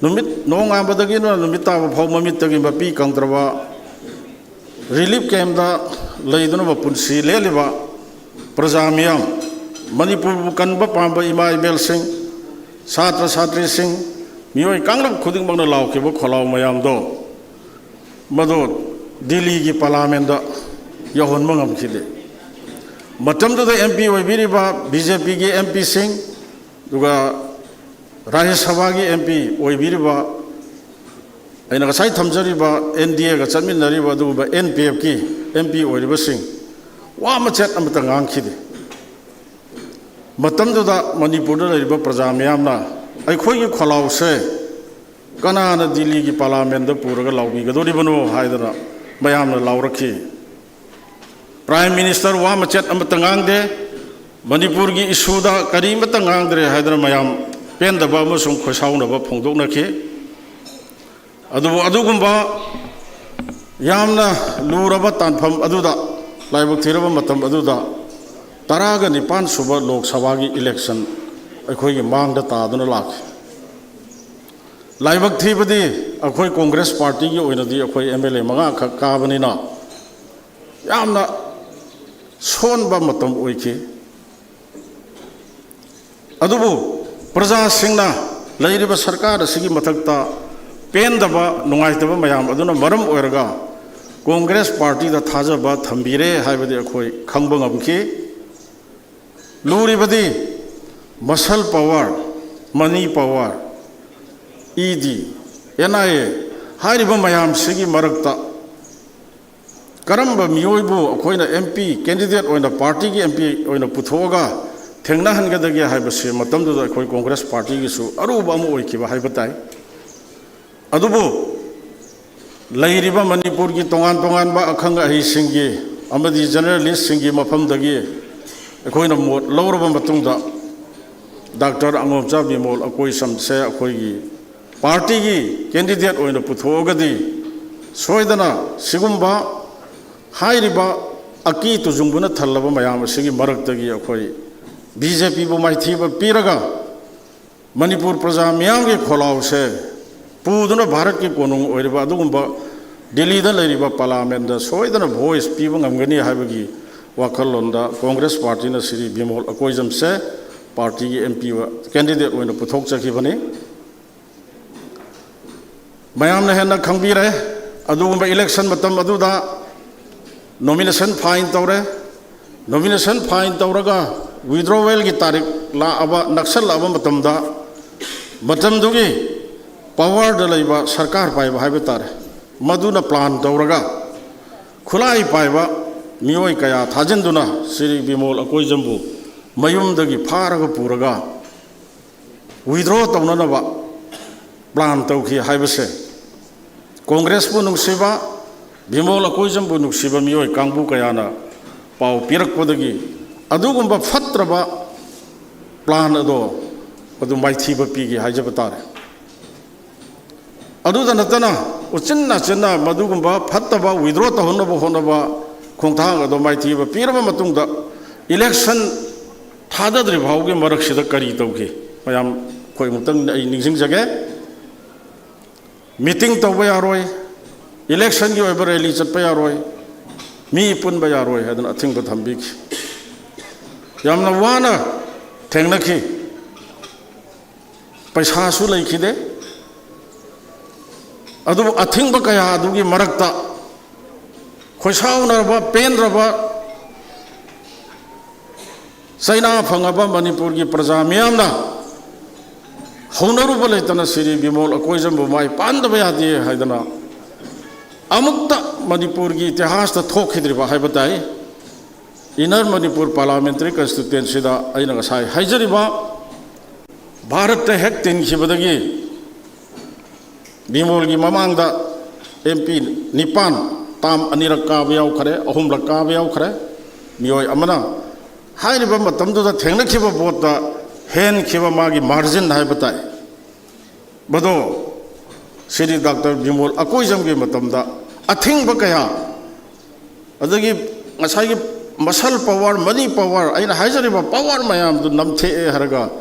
ꯅꯨꯃꯤꯠ ꯅꯣꯡꯉꯥꯟꯕꯗꯒꯤꯅ ꯅꯨꯃꯤꯠ ꯇꯥꯕ ꯐꯥꯎ ꯃꯃꯤꯠꯇꯒꯤ ꯃꯄꯤ ꯀꯪꯗ꯭ꯔꯕ, ꯔꯤꯂꯤꯐ ꯀꯦꯝꯞꯇ ꯂꯩꯗꯨꯅ ꯃꯄꯨꯟꯁꯤ ꯂꯦꯜꯂꯤꯕ ꯄ꯭ꯔꯖꯥ ꯃꯤꯌꯥꯝ, ꯃꯅꯤꯄꯨꯔꯕꯨ ꯀꯟꯕ ꯄꯥꯝꯕ ꯏꯃꯥ ꯏꯕꯦꯜꯁꯤꯡ, ꯁꯥꯇ꯭ꯔ ꯁꯥꯇ꯭ꯔꯤꯁꯤꯡ, ꯃꯤꯑꯣꯏ ꯀꯥꯡꯂꯨꯞ ꯈꯨꯗꯤꯡꯃꯛꯅ ꯂꯥꯎꯈꯤꯕ ꯈꯣꯜꯂꯥꯎ ꯃꯌꯥꯝꯗꯣ, ꯃꯗꯨ ꯗꯤꯜꯂꯤꯒꯤ ꯄꯥꯔꯂꯤꯌꯥꯃꯦꯟꯗ ꯌꯧꯍꯟꯕ ꯉꯝꯈꯤꯗꯦ꯫ ꯃꯇꯝꯗꯨꯗ ꯑꯦꯝ ꯄꯤ ꯑꯣꯏꯕꯤꯔꯤꯕ ꯕꯤ ꯖꯦ ꯄꯤꯒꯤ ꯑꯦꯝ ꯄꯤꯁꯤꯡ, ꯑꯗꯨꯒ ꯔꯥꯖ꯭ꯌ ꯁꯚꯥꯒꯤ ꯑꯦꯝ ꯄꯤ ꯑꯣꯏꯕꯤꯔꯤꯕ, ꯑꯩꯅ ꯉꯁꯥꯏ ꯊꯝꯖꯔꯤꯕ ꯑꯦꯟ ꯗꯤ ꯑꯦꯒ ꯆꯠꯃꯤꯟꯅꯔꯤꯕ ꯑꯗꯨꯒꯨꯝꯕ ꯑꯦꯟ ꯄꯤ ꯑꯦꯐꯀꯤ ꯑꯦꯝ ꯄꯤ ꯑꯣꯏꯔꯤꯕꯁꯤꯡ ꯋꯥ ꯃꯆꯦꯠ ꯑꯃꯠꯇ ꯉꯥꯡꯈꯤꯗꯦ꯫ ꯃꯇꯝꯗꯨꯗ ꯃꯅꯤꯄꯨꯔꯗ ꯂꯩꯔꯤꯕ ꯄ꯭ꯔꯖꯥ ꯃꯤꯌꯥꯝꯅ ꯑꯩꯈꯣꯏꯒꯤ ꯈꯣꯜꯂꯥꯎꯁꯦ ꯀꯅꯥꯅ ꯗꯤꯜꯂꯤꯒꯤ ꯄꯥꯔꯂꯤꯌꯥꯃꯦꯟꯗ ꯄꯨꯔꯒ ꯂꯥꯎꯕꯤꯒꯗꯧꯔꯤꯕꯅꯣ ꯍꯥꯏꯗꯅ ꯃꯌꯥꯝꯅ ꯂꯥꯎꯔꯛꯈꯤ꯫ ꯄ꯭ꯔꯥꯏꯝ ꯃꯤꯅꯤꯁꯇꯔ ꯋꯥ ꯃꯆꯦꯠ ꯑꯃꯠꯇ ꯉꯥꯡꯗꯦ꯫ ꯃꯅꯤꯄꯨꯔꯒꯤ ꯏꯁꯨꯗ ꯀꯔꯤꯃꯠꯇ ꯉꯥꯡꯗ꯭ꯔꯦ ꯍꯥꯏꯗꯅ ꯃꯌꯥꯝ ꯄꯦꯟꯗꯕ ꯑꯃꯁꯨꯡ ꯈꯣꯏꯁꯥꯎꯅꯕ ꯐꯣꯡꯗꯣꯛꯅꯈꯤ꯫ ꯑꯗꯨꯕꯨ ꯑꯗꯨꯒꯨꯝꯕ ꯌꯥꯝꯅ ꯂꯨꯔꯕ ꯇꯥꯟꯐꯝ ꯑꯗꯨꯗ, ꯂꯥꯏꯕꯛ ꯊꯤꯔꯕ ꯃꯇꯝ ꯑꯗꯨꯗ, ꯇꯔꯥꯒ ꯅꯤꯄꯥꯟ ꯁꯨꯕ ꯂꯣꯛ ꯁꯚꯥꯒꯤ ꯏꯂꯦꯛꯁꯟ ꯑꯩꯈꯣꯏꯒꯤ ꯃꯥꯡꯗ ꯇꯥꯗꯨꯅ ꯂꯥꯛꯈꯤ꯫ ꯂꯥꯏꯕꯛ ꯊꯤꯕꯗꯤ ꯑꯩꯈꯣꯏ ꯀꯣꯡꯒ꯭ꯔꯦꯁ ꯄꯥꯔꯇꯤꯒꯤ ꯑꯣꯏꯅꯗꯤ ꯑꯩꯈꯣꯏ ꯑꯦꯝ ꯑꯦꯜ ꯑꯦ ꯃꯉꯥꯈꯛ ꯀꯥꯕꯅꯤꯅ ꯌꯥꯝꯅ ꯁꯣꯟꯕ ꯃꯇꯝ ꯑꯣꯏꯈꯤ꯫ ꯑꯗꯨꯕꯨ ꯄ꯭ꯔꯖꯥꯁꯤꯡꯅ ꯂꯩꯔꯤꯕ ꯁꯔꯀꯥꯔ ꯑꯁꯤꯒꯤ ꯃꯊꯛꯇ ꯄꯦꯟꯗꯕ, ꯅꯨꯡꯉꯥꯏꯇꯕ ꯃꯌꯥꯝ ꯑꯗꯨꯅ ꯃꯔꯝ ꯑꯣꯏꯔꯒ ꯀꯣꯡꯒ꯭ꯔꯦꯁ ꯄꯥꯔꯇꯤꯗ ꯊꯥꯖꯕ ꯊꯝꯕꯤꯔꯦ ꯍꯥꯏꯕꯗꯤ ꯑꯩꯈꯣꯏ ꯈꯪꯕ ꯉꯝꯈꯤ꯫ ꯂꯨꯔꯤꯕꯗꯤ ꯃꯁꯜ ꯄꯥꯋꯔ, ꯃꯅꯤ power, E D, N I A ꯍꯥꯏꯔꯤꯕ ꯃꯌꯥꯝꯁꯤꯒꯤ ꯃꯔꯛꯇ ꯀꯔꯝꯕ ꯃꯤꯑꯣꯏꯕꯨ ꯑꯩꯈꯣꯏꯅ ꯑꯦꯝ ꯄꯤ ꯀꯦꯟꯗꯤꯗꯦꯠ ꯑꯣꯏꯅ, ꯄꯥꯔꯇꯤꯒꯤ ꯑꯦꯝ ꯄꯤ ꯑꯣꯏꯅ ꯄꯨꯊꯣꯛꯑꯒ ꯊꯦꯡꯅꯍꯟꯒꯗꯒꯦ ꯍꯥꯏꯕꯁꯤ ꯃꯇꯝꯗꯨꯗ ꯑꯩꯈꯣꯏ ꯀꯣꯡꯒ꯭ꯔꯦꯁ ꯄꯥꯔꯇꯤꯒꯤꯁꯨ ꯑꯔꯨꯕ ꯑꯃ ꯑꯣꯏꯈꯤꯕ ꯍꯥꯏꯕ ꯇꯥꯏ꯫ ꯑꯗꯨꯕꯨ ꯂꯩꯔꯤꯕ ꯃꯅꯤꯄꯨꯔꯒꯤ ꯇꯣꯉꯥꯟ ꯇꯣꯉꯥꯟꯕ ꯑꯈꯪ ꯑꯍꯩꯁꯤꯡꯒꯤ ꯑꯃꯗꯤ ꯖꯔꯅꯦꯂꯤꯁꯁꯤꯡꯒꯤ ꯃꯐꯝꯗꯒꯤ ꯑꯩꯈꯣꯏꯅ ꯃꯣꯠ ꯂꯧꯔꯕ ꯃꯇꯨꯡꯗ, ꯗꯥꯛꯇꯔ ꯑꯉꯣꯝꯆꯥ ꯕꯤꯃꯣꯜ ꯑꯀꯣꯏꯁꯝꯁꯦ ꯑꯩꯈꯣꯏꯒꯤ ꯄꯥꯔꯇꯤꯒꯤ ꯀꯦꯟꯗꯤꯗꯦꯠ ꯑꯣꯏꯅ ꯄꯨꯊꯣꯛꯑꯒꯗꯤ ꯁꯣꯏꯗꯅ ꯁꯤꯒꯨꯝꯕ ꯍꯥꯏꯔꯤꯕ ꯑꯀꯤ ꯇꯨꯖꯨꯡꯕꯅ ꯊꯜꯂꯕ ꯃꯌꯥꯝ ꯑꯁꯤꯒꯤ ꯃꯔꯛꯇꯒꯤ ꯑꯩꯈꯣꯏ ꯕꯤ ꯖꯦ ꯄꯤꯕꯨ ꯃꯥꯏꯊꯤꯕ ꯄꯤꯔꯒ ꯃꯅꯤꯄꯨꯔ ꯄ꯭ꯔꯖꯥ ꯃꯤꯌꯥꯝꯒꯤ ꯈꯣꯜꯂꯥꯎꯁꯦ ꯄꯨꯗꯨꯅ ꯚꯥꯔꯠꯀꯤ ꯀꯣꯅꯨꯡ ꯑꯣꯏꯔꯤꯕ ꯑꯗꯨꯒꯨꯝꯕ ꯗꯤꯜꯂꯤꯗ ꯂꯩꯔꯤꯕ ꯄꯥꯔꯂꯥꯃꯦꯟꯗ ꯁꯣꯏꯗꯅ ꯚꯣꯏꯁ ꯄꯤꯕ ꯉꯝꯒꯅꯤ ꯍꯥꯏꯕꯒꯤ ꯋꯥꯈꯜꯂꯣꯟꯗ ꯀꯣꯡꯒ꯭ꯔꯦꯁ ꯄꯥꯔꯇꯤꯅ ꯁ꯭ꯔꯤ ꯕꯤꯃꯣꯜ ꯑꯀꯣꯏꯖꯝꯁꯦ ꯄꯥꯔꯇꯤꯒꯤ ꯑꯦꯝ ꯄꯤ ꯀꯦꯟꯗꯤꯗꯦꯠ ꯑꯣꯏꯅ ꯄꯨꯊꯣꯛꯆꯈꯤꯕꯅꯤ꯫ ꯃꯌꯥꯝꯅ ꯍꯦꯟꯅ ꯈꯪꯕꯤꯔꯦ, ꯑꯗꯨꯒꯨꯝꯕ ꯏꯂꯦꯛꯁꯟ ꯃꯇꯝ ꯑꯗꯨꯗ ꯅꯣꯃꯤꯅꯦꯁꯟ ꯐꯥꯏꯜ ꯇꯧꯔꯦ꯫ ꯅꯣꯃꯤꯅꯦꯁꯟ ꯐꯥꯏꯜ ꯇꯧꯔꯒ ꯋꯤꯗ꯭ꯔꯣꯋꯦꯜꯒꯤ ꯇꯥꯔꯤꯛ ꯂꯥꯛꯑꯕ, ꯅꯛꯁꯜꯂꯛꯑꯕ ꯃꯇꯝꯗ ꯃꯇꯝꯗꯨꯒꯤ ꯄꯋꯥꯔꯗ ꯂꯩꯕ ꯁꯔꯀꯥꯔ ꯄꯥꯏꯕ ꯍꯥꯏꯕ ꯇꯥꯔꯦ, ꯃꯗꯨꯅ ꯄ꯭ꯂꯥꯟ ꯇꯧꯔꯒ ꯈꯨꯠꯂꯥꯏ ꯄꯥꯏꯕ ꯃꯤꯑꯣꯏ ꯀꯌꯥ ꯊꯥꯖꯤꯟꯗꯨꯅ ꯁ꯭ꯔꯤ ꯕꯤꯃꯣꯜ ꯑꯀꯣꯏꯖꯝꯕꯨ ꯃꯌꯨꯝꯗꯒꯤ ꯐꯥꯔꯒ ꯄꯨꯔꯒ ꯋꯤꯗ꯭ꯔꯣ ꯇꯧꯅꯅꯕ ꯄ꯭ꯂꯥꯟ ꯇꯧꯈꯤ ꯍꯥꯏꯕꯁꯦ ꯀꯣꯡꯒ꯭ꯔꯦꯁꯄꯨ ꯅꯨꯡꯁꯤꯕ, ꯕꯤꯃꯣꯜ ꯑꯀꯣꯏꯖꯝꯕꯨ ꯅꯨꯡꯁꯤꯕ ꯃꯤꯑꯣꯏ ꯀꯥꯡꯕꯨ ꯀꯌꯥꯅ ꯄꯥꯎ ꯄꯤꯔꯛꯄꯗꯒꯤ ꯑꯗꯨꯒꯨꯝꯕ ꯐꯠꯇ꯭ꯔꯕ ꯄ꯭ꯂꯥꯟ ꯑꯗꯣ ꯑꯗꯨ ꯃꯥꯏꯊꯤꯕ ꯄꯤꯒꯦ ꯍꯥꯏꯖꯕ ꯇꯥꯔꯦ꯫ ꯑꯗꯨꯗ ꯅꯠꯇꯅ ꯎꯆꯤꯟ ꯅꯥꯆꯤꯟꯅ ꯃꯗꯨꯒꯨꯝꯕ ꯐꯠꯇꯕ ꯋꯤꯗ꯭ꯔꯣ ꯇꯧꯍꯟꯅꯕ ꯍꯣꯠꯅꯕ ꯈꯣꯡꯊꯥꯡ ꯑꯗꯣ ꯃꯥꯏꯊꯤꯕ ꯄꯤꯔꯕ ꯃꯇꯨꯡꯗ ꯏꯂꯦꯛꯁꯟ ꯊꯥꯗꯗ꯭ꯔꯤ ꯐꯥꯎꯒꯤ ꯃꯔꯛꯁꯤꯗ ꯀꯔꯤ ꯇꯧꯈꯤ? ꯃꯌꯥꯝ ꯑꯩꯈꯣꯏ ꯑꯃꯨꯛꯇꯪ ꯑꯩ ꯅꯤꯡꯁꯤꯡꯖꯒꯦ꯫ ꯃꯤꯇꯤꯡ ꯇꯧꯕ ꯌꯥꯔꯣꯏ, ꯏꯂꯦꯛꯁꯟꯒꯤ ꯑꯣꯏꯕ ꯔꯦꯂꯤ ꯆꯠꯄ ꯌꯥꯔꯣꯏ, ꯃꯤ ꯄꯨꯟꯕ ꯌꯥꯔꯣꯏ ꯍꯥꯏꯗꯅ ꯑꯊꯤꯡꯕ ꯊꯝꯕꯤꯈꯤ꯫ ꯌꯥꯝꯅ ꯋꯥꯅ ꯊꯦꯡꯅꯈꯤ, ꯄꯩꯁꯥꯁꯨ ꯂꯩꯈꯤꯗꯦ꯫ ꯑꯗꯨꯕꯨ ꯑꯊꯤꯡꯕ ꯀꯌꯥ ꯑꯗꯨꯒꯤ ꯃꯔꯛꯇ ꯈꯣꯏꯁꯥꯎꯅꯔꯕ, ꯄꯦꯟꯗ꯭ꯔꯕ, ꯆꯩꯅꯥ ꯐꯪꯉꯕ ꯃꯅꯤꯄꯨꯔꯒꯤ ꯄ꯭ꯔꯖꯥ ꯃꯤꯌꯥꯝꯅ ꯍꯧꯅꯔꯨꯕ ꯂꯩꯇꯅ ꯁ꯭ꯔꯤ ꯕꯤꯃꯣꯜ ꯑꯀꯣꯏꯖꯝꯕꯨ ꯃꯥꯏ ꯄꯥꯟꯗꯕ ꯌꯥꯗꯦ ꯍꯥꯏꯗꯅ ꯑꯃꯨꯛꯇ ꯃꯅꯤꯄꯨꯔꯒꯤ ꯏꯇꯤꯍꯥꯁꯇ ꯊꯣꯛꯈꯤꯗ꯭ꯔꯤꯕ ꯍꯥꯏꯕ ꯇꯥꯏ꯫ ꯏꯟꯅꯔ ꯃꯅꯤꯄꯨꯔ ꯄꯥꯔꯂꯥꯃꯦꯟꯇꯔꯤ ꯀꯟꯁꯇꯤꯇ꯭ꯋꯦꯟꯁꯤꯗ ꯑꯩꯅ ꯉꯁꯥꯏ ꯍꯥꯏꯖꯔꯤꯕ ꯚꯥꯔꯠꯇ ꯍꯦꯛ ꯇꯤꯟꯈꯤꯕꯗꯒꯤ ꯕꯤꯃꯣꯜꯒꯤ ꯃꯃꯥꯡꯗ ꯑꯦꯝ ꯄꯤ ꯅꯤꯄꯥꯟ, ꯇꯥꯝ ꯑꯅꯤꯔꯛ ꯀꯥꯕ ꯌꯥꯎꯈ꯭ꯔꯦ, ꯑꯍꯨꯝꯂꯛ ꯀꯥꯕ ꯌꯥꯎꯈ꯭ꯔꯦ꯫ ꯃꯤꯑꯣꯏ ꯑꯃꯅ ꯍꯥꯏꯔꯤꯕ ꯃꯇꯝꯗꯨꯗ ꯊꯦꯡꯅꯈꯤꯕ ꯚꯣꯠꯇ ꯍꯦꯟꯈꯤꯕ ꯃꯥꯒꯤ ꯃꯥꯔꯖꯤꯟ ꯍꯥꯏꯕ ꯇꯥꯏ, ꯃꯗꯣ ꯁ꯭ꯔꯤ ꯗꯥꯛꯇꯔ ꯕꯤꯃꯣꯜ ꯑꯀꯣꯏꯖꯝꯒꯤ ꯃꯇꯝꯗ ꯑꯊꯤꯡꯕ ꯀꯌꯥ, ꯑꯗꯒꯤ ꯉꯁꯥꯏꯒꯤ ꯃꯁꯜ ꯄꯋꯥꯔ, ꯃꯅꯤ ꯄꯋꯥꯔ, ꯑꯩꯅ ꯍꯥꯏꯖꯔꯤꯕ ꯄꯋꯥꯔ ꯃꯌꯥꯝꯗꯨ ꯅꯝꯊꯦꯛꯑꯦ ꯍꯥꯏꯔꯒ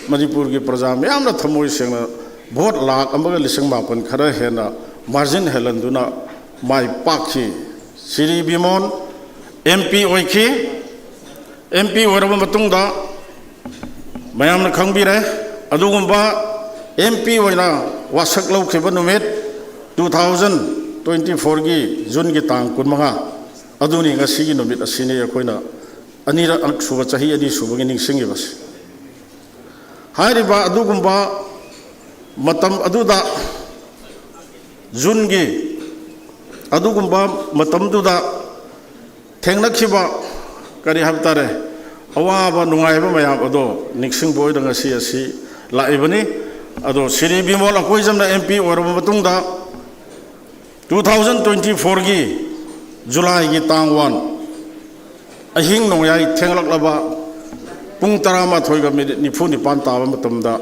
ꯃꯅꯤꯄꯨꯔꯒꯤ ꯄ꯭ꯔꯖꯥ ꯃꯌꯥꯝꯅ ꯊꯃꯣꯏ ꯁꯦꯡꯅ ꯚꯣꯠ ꯂꯥꯈ ꯑꯃꯒ ꯂꯤꯁꯤꯡ ꯃꯥꯄꯟ ꯈꯔ ꯍꯦꯟꯅ ꯃꯥꯔꯖꯤꯟ ꯍꯦꯜꯍꯟꯗꯨꯅ ꯃꯥꯏ ꯄꯥꯛꯈꯤ꯫ ꯁ꯭ꯔꯤ ꯕꯤꯃꯣꯟ ꯑꯦꯝ ꯄꯤ ꯑꯣꯏꯈꯤ꯫ ꯑꯦꯝ ꯄꯤ ꯑꯣꯏꯔꯕ ꯃꯇꯨꯡꯗ ꯃꯌꯥꯝꯅ ꯈꯪꯕꯤꯔꯦ, ꯑꯗꯨꯒꯨꯝꯕ ꯑꯦꯝ ꯄꯤ ꯑꯣꯏꯅ ꯋꯥꯁꯛ ꯂꯧꯈꯤꯕ ꯅꯨꯃꯤꯠ two thousand twenty fourꯒꯤ Juneꯒꯤ ꯇꯥꯡ ꯀꯨꯟꯃꯉꯥ ꯑꯗꯨꯅꯤ꯫ ꯉꯁꯤꯒꯤ ꯅꯨꯃꯤꯠ ꯑꯁꯤꯅꯤ ꯑꯩꯈꯣꯏꯅ ꯑꯅꯤꯔꯛ ꯁꯨꯕ, ꯆꯍꯤ ꯑꯅꯤ ꯁꯨꯕꯒꯤ ꯅꯤꯡꯁꯤꯡꯉꯤꯕꯁꯤ꯫ ꯍꯥꯏꯔꯤꯕ ꯑꯗꯨꯒꯨꯝꯕ ꯃꯇꯝ ꯑꯗꯨꯗ, Juneꯒꯤ ꯑꯗꯨꯒꯨꯝꯕ ꯃꯇꯝꯗꯨꯗ ꯊꯦꯡꯅꯈꯤꯕ, ꯀꯔꯤ ꯍꯥꯏꯕ ꯇꯥꯔꯦ, ꯑꯋꯥꯕ ꯅꯨꯡꯉꯥꯏꯕ ꯃꯌꯥꯝ ꯑꯗꯣ ꯅꯤꯡꯁꯤꯡꯕ ꯑꯣꯏꯅ ꯉꯁꯤ ꯑꯁꯤ ꯂꯥꯛꯏꯕꯅꯤ꯫ ꯑꯗꯣ ꯁ꯭ꯔꯤ ꯕꯤꯃꯣꯜ ꯑꯀꯣꯏꯖꯝꯅ ꯑꯦꯝ ꯄꯤ ꯑꯣꯏꯔꯕ ꯃꯇꯨꯡꯗ two thousand twenty fourꯒꯤ Julyꯒꯤ ꯇꯥꯡ one ꯑꯍꯤꯡ ꯅꯣꯡꯌꯥꯏ ꯊꯦꯡꯂꯛꯂꯕ ꯄꯨꯡ ꯇꯔꯥꯃꯥꯊꯣꯏꯒ ꯃꯤꯅꯤꯠ ꯅꯤꯐꯨ ꯅꯤꯄꯥꯟ ꯇꯥꯕ ꯃꯇꯝꯗ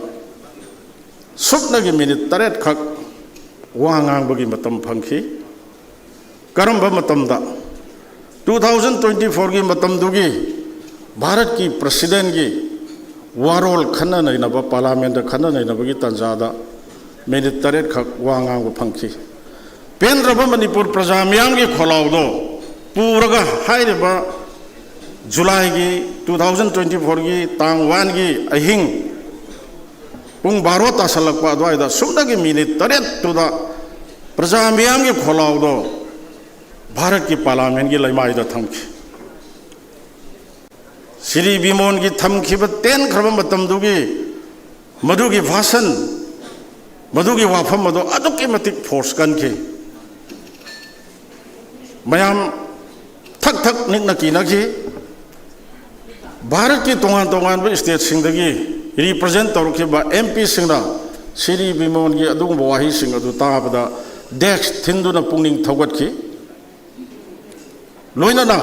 ꯁꯨꯞꯅꯒꯤ ꯃꯤꯅꯤꯠ ꯇꯔꯦꯠꯈꯛ ꯋꯥ ꯉꯥꯡꯕꯒꯤ ꯃꯇꯝ ꯐꯪꯈꯤ꯫ ꯀꯔꯝꯕ ꯃꯇꯝꯗ? Two thousand twenty fourꯒꯤ ꯃꯇꯝꯗꯨꯒꯤ ꯚꯥꯔꯠꯀꯤ Presidentꯒꯤ ꯋꯥꯔꯣꯜ ꯈꯟꯅ ꯅꯩꯅꯕ, Parliamentꯇ ꯈꯟꯅ ꯅꯩꯅꯕꯒꯤ ꯇꯥꯟꯖꯥꯗ ꯃꯤꯅꯤꯠ ꯇꯔꯦꯠꯈꯛ ꯋꯥ ꯉꯥꯡꯕ ꯐꯪꯈꯤ꯫ ꯄꯦꯟꯗ꯭ꯔꯕ ꯃꯅꯤꯄꯨꯔ ꯄ꯭ꯔꯖꯥ ꯃꯤꯌꯥꯝꯒꯤ ꯈꯣꯜꯂꯥꯎꯗꯣ ꯄꯨꯔꯒ ꯍꯥꯏꯔꯤꯕ Julyꯒꯤ two thousand twenty fourꯒꯤ ꯇꯥꯡ oneꯒꯤ ꯑꯍꯤꯡ ꯄꯨꯡ ꯕꯥꯔꯣ ꯇꯥꯁꯜꯂꯛꯄ ꯑꯗꯨꯋꯥꯏꯗ ꯁꯨꯞꯅꯒꯤ ꯃꯤꯅꯤꯠ ꯇꯔꯦꯠꯇꯨꯗ ꯄ꯭ꯔꯖꯥ ꯃꯤꯌꯥꯝꯒꯤ ꯈꯣꯜꯂꯥꯎꯗꯣ ꯚꯥꯔꯠꯀꯤ Parliamentꯀꯤ ꯂꯩꯃꯥꯏꯗ ꯊꯝꯈꯤ꯫ ꯁ꯭ꯔꯤ ꯕꯤꯃꯣꯟꯒꯤ ꯊꯝꯈꯤꯕ ꯇꯦꯟꯈ꯭ꯔꯕ ꯃꯇꯝꯗꯨꯒꯤ ꯃꯗꯨꯒꯤ ꯚꯥꯁꯟ, ꯃꯗꯨꯒꯤ ꯋꯥꯐꯝ ꯑꯗꯨ ꯑꯗꯨꯛꯀꯤ ꯃꯇꯤꯛ force ꯀꯟꯈꯤ꯫ ꯃꯌꯥꯝ ꯊꯛ ꯊꯛ ꯅꯤꯛꯅ ꯀꯤꯅꯈꯤ꯫ ꯚꯥꯔꯠꯀꯤ ꯇꯣꯉꯥꯟ ꯇꯣꯉꯥꯟꯕ stateꯁꯤꯡꯗꯒꯤ represent ꯇꯧꯔꯛꯈꯤꯕ ꯑꯦꯝ ꯄꯤꯁꯤꯡꯅ ꯁ꯭ꯔꯤ ꯕꯤꯃꯣꯟꯒꯤ ꯑꯗꯨꯒꯨꯝꯕ ꯋꯥꯍꯩꯁꯤꯡ ꯑꯗꯨ ꯇꯥꯕꯗ desk ꯊꯤꯟꯗꯨꯅ ꯄꯨꯛꯅꯤꯡ ꯊꯧꯒꯠꯈꯤ꯫ ꯂꯣꯏꯅꯅ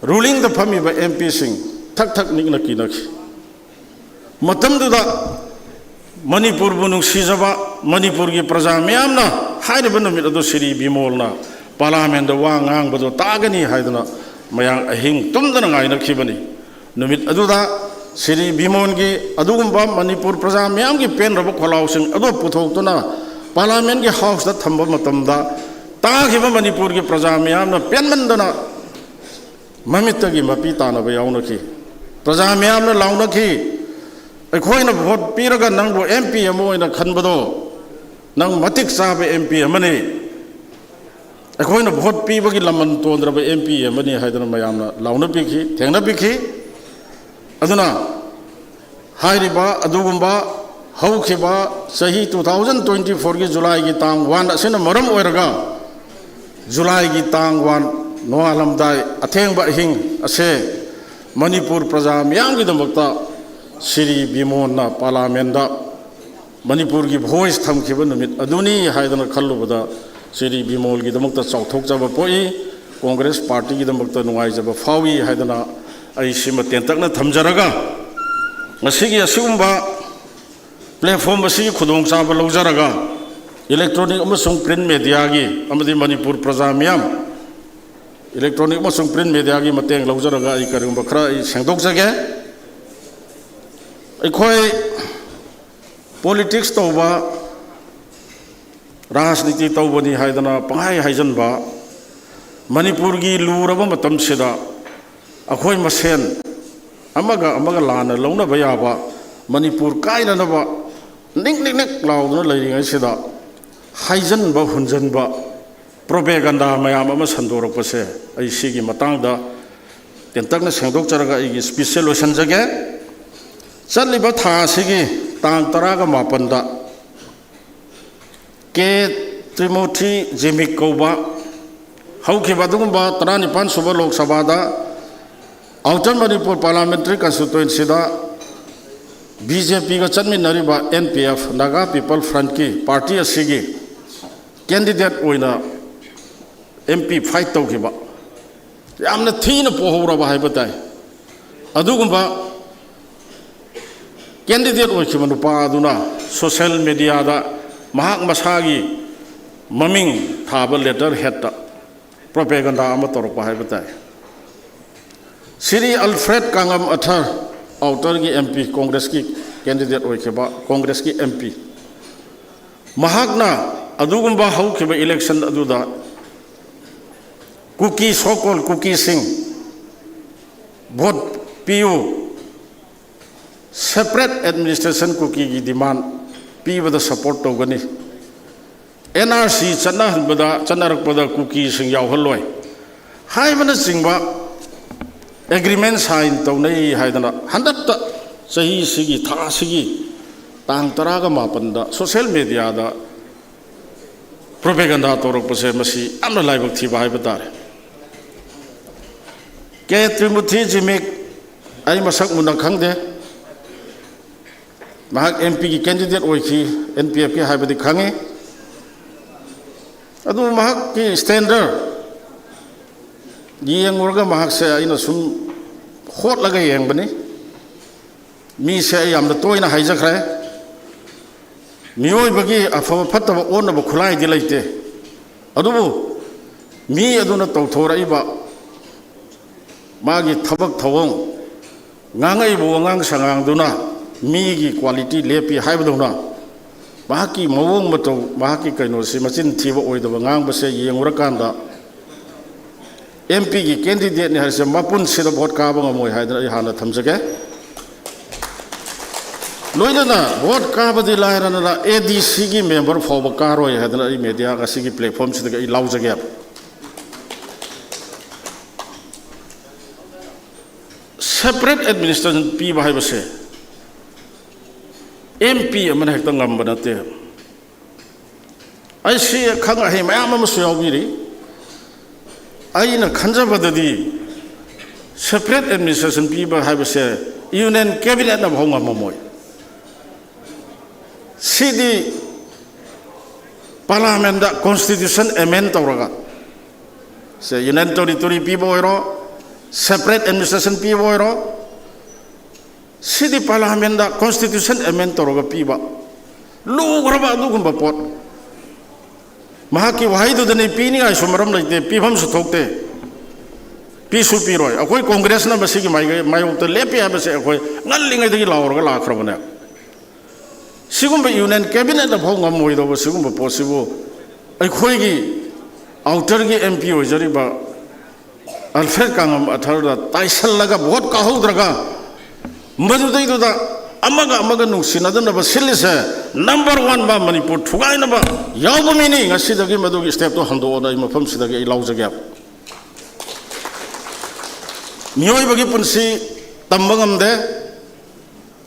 rulingꯗ ꯐꯝꯃꯤꯕ ꯑꯦꯝ ꯄꯤꯁꯤꯡ ꯊꯛ ꯊꯛ ꯅꯤꯛꯅ ꯀꯤꯅꯈꯤ꯫ ꯃꯇꯝꯗꯨꯗ ꯃꯅꯤꯄꯨꯔꯕꯨ ꯅꯨꯡꯁꯤꯖꯕ ꯃꯅꯤꯄꯨꯔꯒꯤ ꯄ꯭ꯔꯖꯥ ꯃꯤꯌꯥꯝꯅ ꯍꯥꯏꯔꯤꯕ ꯅꯨꯃꯤꯠ ꯑꯗꯨ ꯁ꯭ꯔꯤ ꯕꯤꯃꯣꯜꯅ Parliamentꯇ ꯋꯥ ꯉꯥꯡꯕꯗꯨ ꯇꯥꯒꯅꯤ ꯍꯥꯏꯗꯨꯅ ꯃꯌꯥꯝ ꯑꯍꯤꯡ ꯇꯨꯝꯗꯅ ꯉꯥꯏꯅꯈꯤꯕꯅꯤ꯫ ꯅꯨꯃꯤꯠ ꯑꯗꯨꯗ ꯁ꯭ꯔꯤ ꯕꯤꯃꯣꯜꯒꯤ ꯑꯗꯨꯒꯨꯝꯕ ꯃꯅꯤꯄꯨꯔ ꯄ꯭ꯔꯖꯥ ꯃꯤꯌꯥꯝꯒꯤ ꯄꯦꯟꯗ꯭ꯔꯕ ꯈꯣꯜꯂꯥꯎꯁꯤꯡ ꯑꯗꯨ ꯄꯨꯊꯣꯛꯇꯨꯅ Parliamentꯀꯤ Houseꯇ ꯊꯝꯕ ꯃꯇꯝꯗ ꯇꯥꯈꯤꯕ ꯃꯅꯤꯄꯨꯔꯒꯤ ꯄ꯭ꯔꯖꯥ ꯃꯤꯌꯥꯝꯅ ꯄꯦꯟꯃꯟꯗꯅ ꯃꯃꯤꯠꯇꯒꯤ ꯃꯄꯤ ꯇꯥꯅꯕ ꯌꯥꯎꯅꯈꯤ꯫ ꯄ꯭ꯔꯖꯥ ꯃꯤꯌꯥꯝꯅ ꯂꯥꯎꯅꯈꯤ, "ꯑꯩꯈꯣꯏꯅ ꯚꯣꯠ ꯄꯤꯔꯒ ꯅꯪꯕꯨ ꯑꯦꯝ ꯄꯤ ꯑꯃ ꯑꯣꯏꯅ ꯈꯟꯕꯗꯣ, ꯅꯪ ꯃꯇꯤꯛ ꯆꯥꯕ ꯑꯦꯝ ꯄꯤ ꯑꯃꯅꯤ꯫ ꯑꯩꯈꯣꯏꯅ ꯚꯣꯠ ꯄꯤꯕꯒꯤ ꯂꯃꯟ ꯇꯣꯟꯗ꯭ꯔꯕ ꯑꯦꯝ ꯄꯤ ꯑꯃꯅꯤ" ꯍꯥꯏꯗꯅ ꯃꯌꯥꯝꯅ ꯂꯥꯎꯅ ꯄꯤꯈꯤ, ꯊꯦꯡꯅ ꯄꯤꯈꯤ꯫ ꯑꯗꯨꯅ ꯍꯥꯏꯔꯤꯕ ꯑꯗꯨꯒꯨꯝꯕ ꯍꯧꯈꯤꯕ ꯆꯍꯤ two thousand twenty fourꯒꯤ Julyꯒꯤ ꯇꯥꯡ one ꯑꯁꯤꯅ ꯃꯔꯝ ꯑꯣꯏꯔꯒ, Julyꯒꯤ ꯇꯥꯡ one ꯅꯣꯡꯉꯥꯜꯂꯝꯗꯥꯏ ꯑꯊꯦꯡꯕ ꯑꯍꯤꯡ ꯑꯁꯦ ꯃꯅꯤꯄꯨꯔ ꯄ꯭ꯔꯖꯥ ꯃꯤꯌꯥꯝꯒꯤꯗꯃꯛꯇ ꯁ꯭ꯔꯤ ꯕꯤꯃꯣꯜꯅ ꯄꯥꯔꯂꯥꯃꯦꯟꯗ ꯃꯅꯤꯄꯨꯔꯒꯤ voice ꯊꯝꯈꯤꯕ ꯅꯨꯃꯤꯠ ꯑꯗꯨꯅꯤ ꯍꯥꯏꯗꯅ ꯈꯜꯂꯨꯕꯗ ꯁ꯭ꯔꯤ ꯕꯤꯃꯣꯜꯒꯤꯗꯃꯛꯇ ꯆꯥꯎꯊꯣꯛꯆꯕ ꯄꯣꯛꯏ꯫ ꯀꯣꯡꯒ꯭ꯔꯦꯁ ꯄꯥꯔꯇꯤꯒꯤꯗꯃꯛꯇ ꯅꯨꯡꯉꯥꯏꯖꯕ ꯐꯥꯎꯏ ꯍꯥꯏꯗꯅ ꯑꯩ ꯁꯤꯃ ꯇꯦꯟꯇꯛꯅ ꯊꯝꯖꯔꯒ, ꯉꯁꯤꯒꯤ ꯑꯁꯤꯒꯨꯝꯕ platform ꯑꯁꯤꯒꯤ ꯈꯨꯗꯣꯡꯆꯥꯕ ꯂꯧꯖꯔꯒ electronic ꯑꯃꯁꯨꯡ print mediaꯒꯤ ꯑꯃꯗꯤ ꯃꯅꯤꯄꯨꯔ ꯄ꯭ꯔꯖꯥ ꯃꯤꯌꯥꯝ electronic ꯑꯃꯁꯨꯡ print mediaꯒꯤ ꯃꯇꯦꯡ ꯂꯧꯖꯔꯒ ꯑꯩ ꯀꯔꯤꯒꯨꯝꯕ ꯈꯔ ꯑꯩ ꯁꯦꯡꯗꯣꯛꯆꯒꯦ꯫ ꯑꯩꯈꯣꯏ politics ꯇꯧꯕ, ꯔꯥꯖꯅꯤꯇꯤ ꯇꯧꯕꯅꯤ ꯍꯥꯏꯗꯅ ꯄꯪꯍꯥꯏ ꯍꯥꯏꯖꯟꯕ, ꯃꯅꯤꯄꯨꯔꯒꯤ ꯂꯨꯔꯕ ꯃꯇꯝꯁꯤꯗ ꯑꯩꯈꯣꯏ ꯃꯁꯦꯟ ꯑꯃꯒ ꯑꯃꯒ ꯂꯥꯟꯅ ꯂꯧꯅꯕ ꯌꯥꯕ, ꯃꯅꯤꯄꯨꯔ ꯀꯥꯏꯅꯅꯕ ꯅꯤꯛ ꯅꯤꯛ ꯅꯤꯛ ꯂꯥꯎꯗꯨꯅ ꯂꯩꯔꯤꯉꯩꯁꯤꯗ ꯍꯥꯏꯖꯟꯕ ꯍꯨꯟꯖꯟꯕ, propaganda ꯃꯌꯥꯝ ꯑꯃ ꯁꯟꯗꯣꯔꯛꯄꯁꯦ, ꯑꯩ ꯁꯤꯒꯤ ꯃꯇꯥꯡꯗ ꯇꯦꯟꯇꯛꯅ ꯁꯦꯡꯗꯣꯛꯆꯔꯒ ꯑꯩꯒꯤ speechꯁꯦ ꯂꯣꯏꯁꯤꯟꯖꯒꯦ꯫ ꯆꯠꯂꯤꯕ ꯊꯥ ꯑꯁꯤꯒꯤ ꯇꯥꯡ ꯇꯔꯥꯒ ꯃꯥꯄꯟꯗ ꯀꯦ ꯇ꯭ꯔꯤꯃꯣꯊꯤ ꯖꯤꯃꯤꯛ ꯀꯧꯕ ꯍꯧꯈꯤꯕ ꯑꯗꯨꯒꯨꯝꯕ ꯇꯔꯥꯅꯤꯄꯥꯟ ꯁꯨꯕ ꯂꯣꯛ ꯁꯚꯥꯗ Outer Manipur Parliamentary Constituencyꯗ BJPꯒ ꯆꯠꯃꯤꯟꯅꯔꯤꯕ NPF, Naga People Frontꯀꯤ party ꯑꯁꯤꯒꯤ candidate ꯑꯣꯏꯅ MP fight ꯇꯧꯈꯤꯕ, ꯌꯥꯝꯅ ꯊꯤꯅ ꯄꯣꯍꯧꯔꯕ ꯍꯥꯏꯕ ꯇꯥꯏ꯫ ꯑꯗꯨꯒꯨꯝꯕ candidate ꯑꯣꯏꯈꯤꯕ ꯅꯨꯄꯥ ꯑꯗꯨꯅ social mediaꯗ ꯃꯍꯥꯛ ꯃꯁꯥꯒꯤ ꯃꯃꯤꯡ ꯊꯥꯕ letterheadꯇ propaganda ꯑꯃ ꯇꯧꯔꯛꯄ ꯍꯥꯏꯕ ꯇꯥꯏ꯫ ꯁ꯭ꯔꯤ ꯑꯜꯐ꯭ꯔꯦꯗ ꯀꯥꯡꯉꯝ ꯑꯊꯔ, Outerꯒꯤ MP, ꯀꯣꯡꯒ꯭ꯔꯦꯁꯀꯤ candidate ꯑꯣꯏꯈꯤꯕ, ꯀꯣꯡꯒ꯭ꯔꯦꯁꯀꯤ MP, ꯃꯍꯥꯛꯅ ꯑꯗꯨꯒꯨꯝꯕ ꯍꯧꯈꯤꯕ election ꯑꯗꯨꯗ ꯀꯨꯀꯤ, so called ꯀꯨꯀꯤꯁꯤꯡ vote ꯄꯤꯌꯨ, separate administration ꯀꯨꯀꯤꯒꯤ demand ꯄꯤꯕꯗ support ꯇꯧꯒꯅꯤ, NRC ꯆꯠꯅꯍꯟꯕꯗ, ꯆꯠꯅꯔꯛꯄꯗ ꯀꯨꯀꯤꯁꯤꯡ ꯌꯥꯎꯍꯜꯂꯣꯏ ꯍꯥꯏꯕꯅꯆꯤꯡꯕ agreement sign ꯇꯧꯅꯩ ꯍꯥꯏꯗꯅ ꯍꯟꯗꯛꯇ, ꯆꯍꯤꯁꯤꯒꯤ, ꯊꯥꯁꯤꯒꯤ ꯇꯥꯡ ꯇꯔꯥꯒ ꯃꯥꯄꯟꯗ social mediaꯗ propaganda ꯇꯧꯔꯛꯄꯁꯦ, ꯃꯁꯤ ꯌꯥꯝꯅ ꯂꯥꯏꯕꯛ ꯊꯤꯕ ꯍꯥꯏꯕ ꯇꯥꯔꯦ꯫ ꯀꯦ ꯇ꯭ꯔꯤꯃꯨꯊꯤ ꯖꯤꯃꯤꯛ, ꯑꯩ ꯃꯁꯛ ꯃꯨꯟꯅ ꯈꯪꯗꯦ, ꯃꯍꯥꯛ MPꯒꯤ candidate ꯑꯣꯏꯈꯤ, NPFꯀꯤ ꯍꯥꯏꯕꯗꯤ ꯈꯪꯉꯤ꯫ ꯑꯗꯨꯕꯨ ꯃꯍꯥꯛꯀꯤ standard ꯌꯦꯡꯉꯨꯔꯒ, ꯃꯍꯥꯛꯁꯦ ꯑꯩꯅ ꯁꯨꯝ ꯍꯣꯠꯂꯒ ꯌꯦꯡꯕꯅꯤ꯫ ꯃꯤꯁꯦ ꯑꯩ ꯌꯥꯝꯅ ꯇꯣꯏꯅ ꯍꯥꯏꯖꯈ꯭ꯔꯦ, ꯃꯤꯑꯣꯏꯕꯒꯤ ꯑꯐꯕ ꯐꯠꯇꯕ ꯑꯣꯟꯅꯕ ꯈꯨꯠꯂꯥꯏꯗꯤ ꯂꯩꯇꯦ꯫ ꯑꯗꯨꯕꯨ ꯃꯤ ꯑꯗꯨꯅ ꯇꯧꯊꯣꯔꯛꯏꯕ ꯃꯥꯒꯤ ꯊꯕꯛ ꯊꯧꯑꯣꯡ, ꯉꯥꯡꯉꯛꯏꯕ ꯋꯥꯉꯥꯡ ꯁꯉꯥꯡꯗꯨꯅ ꯃꯤꯒꯤ quality ꯂꯦꯞꯄꯤ ꯍꯥꯏꯕꯗꯧꯅ, ꯃꯍꯥꯛꯀꯤ ꯃꯑꯣꯡ ꯃꯇꯧ, ꯃꯍꯥꯛꯀꯤ ꯀꯩꯅꯣꯁꯤ, ꯃꯆꯤꯟ ꯊꯤꯕ ꯑꯣꯏꯗꯕ ꯉꯥꯡꯕꯁꯦ ꯌꯦꯡꯉꯨꯔꯀꯥꯟꯗ, MPꯒꯤ candidateꯅꯤ ꯍꯥꯏꯔꯤꯁꯦ ꯃꯄꯨꯟꯁꯤꯗ vote ꯀꯥꯕ ꯉꯝꯃꯣꯏ ꯍꯥꯏꯗꯅ ꯑꯩ ꯍꯥꯟꯅ ꯊꯝꯖꯒꯦ꯫ ꯂꯣꯏꯅꯅ vote ꯀꯥꯕꯗꯤ ꯂꯥꯏꯔꯗꯅ ADCꯒꯤ member ꯐꯥꯎꯕ ꯀꯥꯔꯣꯏ ꯍꯥꯏꯗꯅ ꯑꯩ media ꯉꯁꯤꯒꯤ platformꯁꯤꯗꯒꯤ ꯑꯩ ꯂꯥꯎꯖꯒꯦ꯫ Separate administration ꯄꯤꯕ ꯍꯥꯏꯕꯁꯦ MP ꯑꯃꯅ ꯍꯦꯛꯇ ꯉꯝꯕ ꯅꯠꯇꯦ꯫ ꯑꯩꯁꯤ ꯈꯪ ꯑꯍꯩ ꯃꯌꯥꯝ ꯑꯃꯁꯨ ꯌꯥꯎꯕꯤꯔꯤ꯫ ꯑꯩꯅ ꯈꯟꯖꯕꯗꯗꯤ separate administration ꯄꯤꯕ ꯍꯥꯏꯕꯁꯦ Union Cabinetꯅ ꯐꯥꯎ ꯉꯝꯃꯝꯃꯣꯏ꯫ ꯁꯤꯗꯤ Parliamentꯇ constitution amend ꯇꯧꯔꯒ, ꯁꯦ, Union Territory ꯄꯤꯕ ꯑꯣꯏꯔꯣ, separate administration ꯄꯤꯕ ꯑꯣꯏꯔꯣ, ꯁꯤꯗꯤ Parliamentꯇ constitution amend ꯇꯧꯔꯒ ꯄꯤꯕ, ꯂꯨꯈ꯭ꯔꯕ ꯑꯗꯨꯒꯨꯝꯕ ꯄꯣꯠ꯫ ꯃꯍꯥꯛꯀꯤ ꯋꯥꯍꯩꯗꯨꯗꯅꯤ, ꯄꯤꯅꯤꯡꯉꯥꯏꯁꯨ ꯃꯔꯝ ꯂꯩꯇꯦ, ꯄꯤꯐꯝꯁꯨ ꯊꯣꯛꯇꯦ, ꯄꯤꯁꯨ ꯄꯤꯔꯣꯏ꯫ ꯑꯩꯈꯣꯏ Congressꯅ ꯃꯁꯤꯒꯤ ꯃꯥꯏꯀꯩ, ꯃꯥꯌꯣꯛꯇ ꯂꯦꯞꯄꯤ ꯍꯥꯏꯕꯁꯦ ꯑꯩꯈꯣꯏ ꯉꯜꯂꯤꯉꯩꯗꯒꯤ ꯂꯥꯎꯔꯒ ꯂꯥꯛꯈ꯭ꯔꯕꯅꯦ꯫ ꯁꯤꯒꯨꯝꯕ ꯌꯨꯅꯤꯌꯟ ꯀꯦꯕꯤꯅꯦꯠꯅ ꯐꯥꯎ ꯉꯝꯃꯣꯏꯗꯧꯕ ꯁꯤꯒꯨꯝꯕ ꯄꯣꯠꯁꯤꯕꯨ ꯑꯩꯈꯣꯏꯒꯤ ꯑꯥꯎꯇꯔꯒꯤ ꯑꯦꯝ ꯄꯤ ꯑꯣꯏꯖꯔꯤꯕ ꯑꯜꯐ꯭ꯔꯦꯗ ꯀꯥꯡꯉꯝ ꯑꯊꯔꯗ ꯇꯥꯏꯁꯜꯂꯒ ꯚꯣꯠ ꯀꯥꯍꯧꯗ꯭ꯔꯒ ꯃꯗꯨꯗꯩꯗꯨꯗ ꯑꯃꯒ ꯑꯃꯒ ꯅꯨꯡꯁꯤꯅꯗꯅꯕ ꯁꯤꯜꯂꯤꯁꯦ꯫ ꯅꯝꯕꯔ ꯋꯥꯟ ꯃꯥ ꯃꯅꯤꯄꯨꯔ ꯊꯨꯒꯥꯏꯅꯕ ꯌꯥꯎꯕ ꯃꯤꯅꯤ꯫ ꯉꯁꯤꯗꯒꯤ ꯃꯗꯨꯒꯤ ꯁ꯭ꯇꯦꯞꯇꯣ ꯍꯟꯗꯣꯛꯑꯣꯅ ꯑꯩ ꯃꯐꯝꯁꯤꯗꯒꯤ ꯑꯩ ꯂꯥꯎꯖꯒꯦ꯫ ꯃꯤꯑꯣꯏꯕꯒꯤ ꯄꯨꯟꯁꯤ ꯇꯝꯕ ꯉꯝꯗꯦ꯫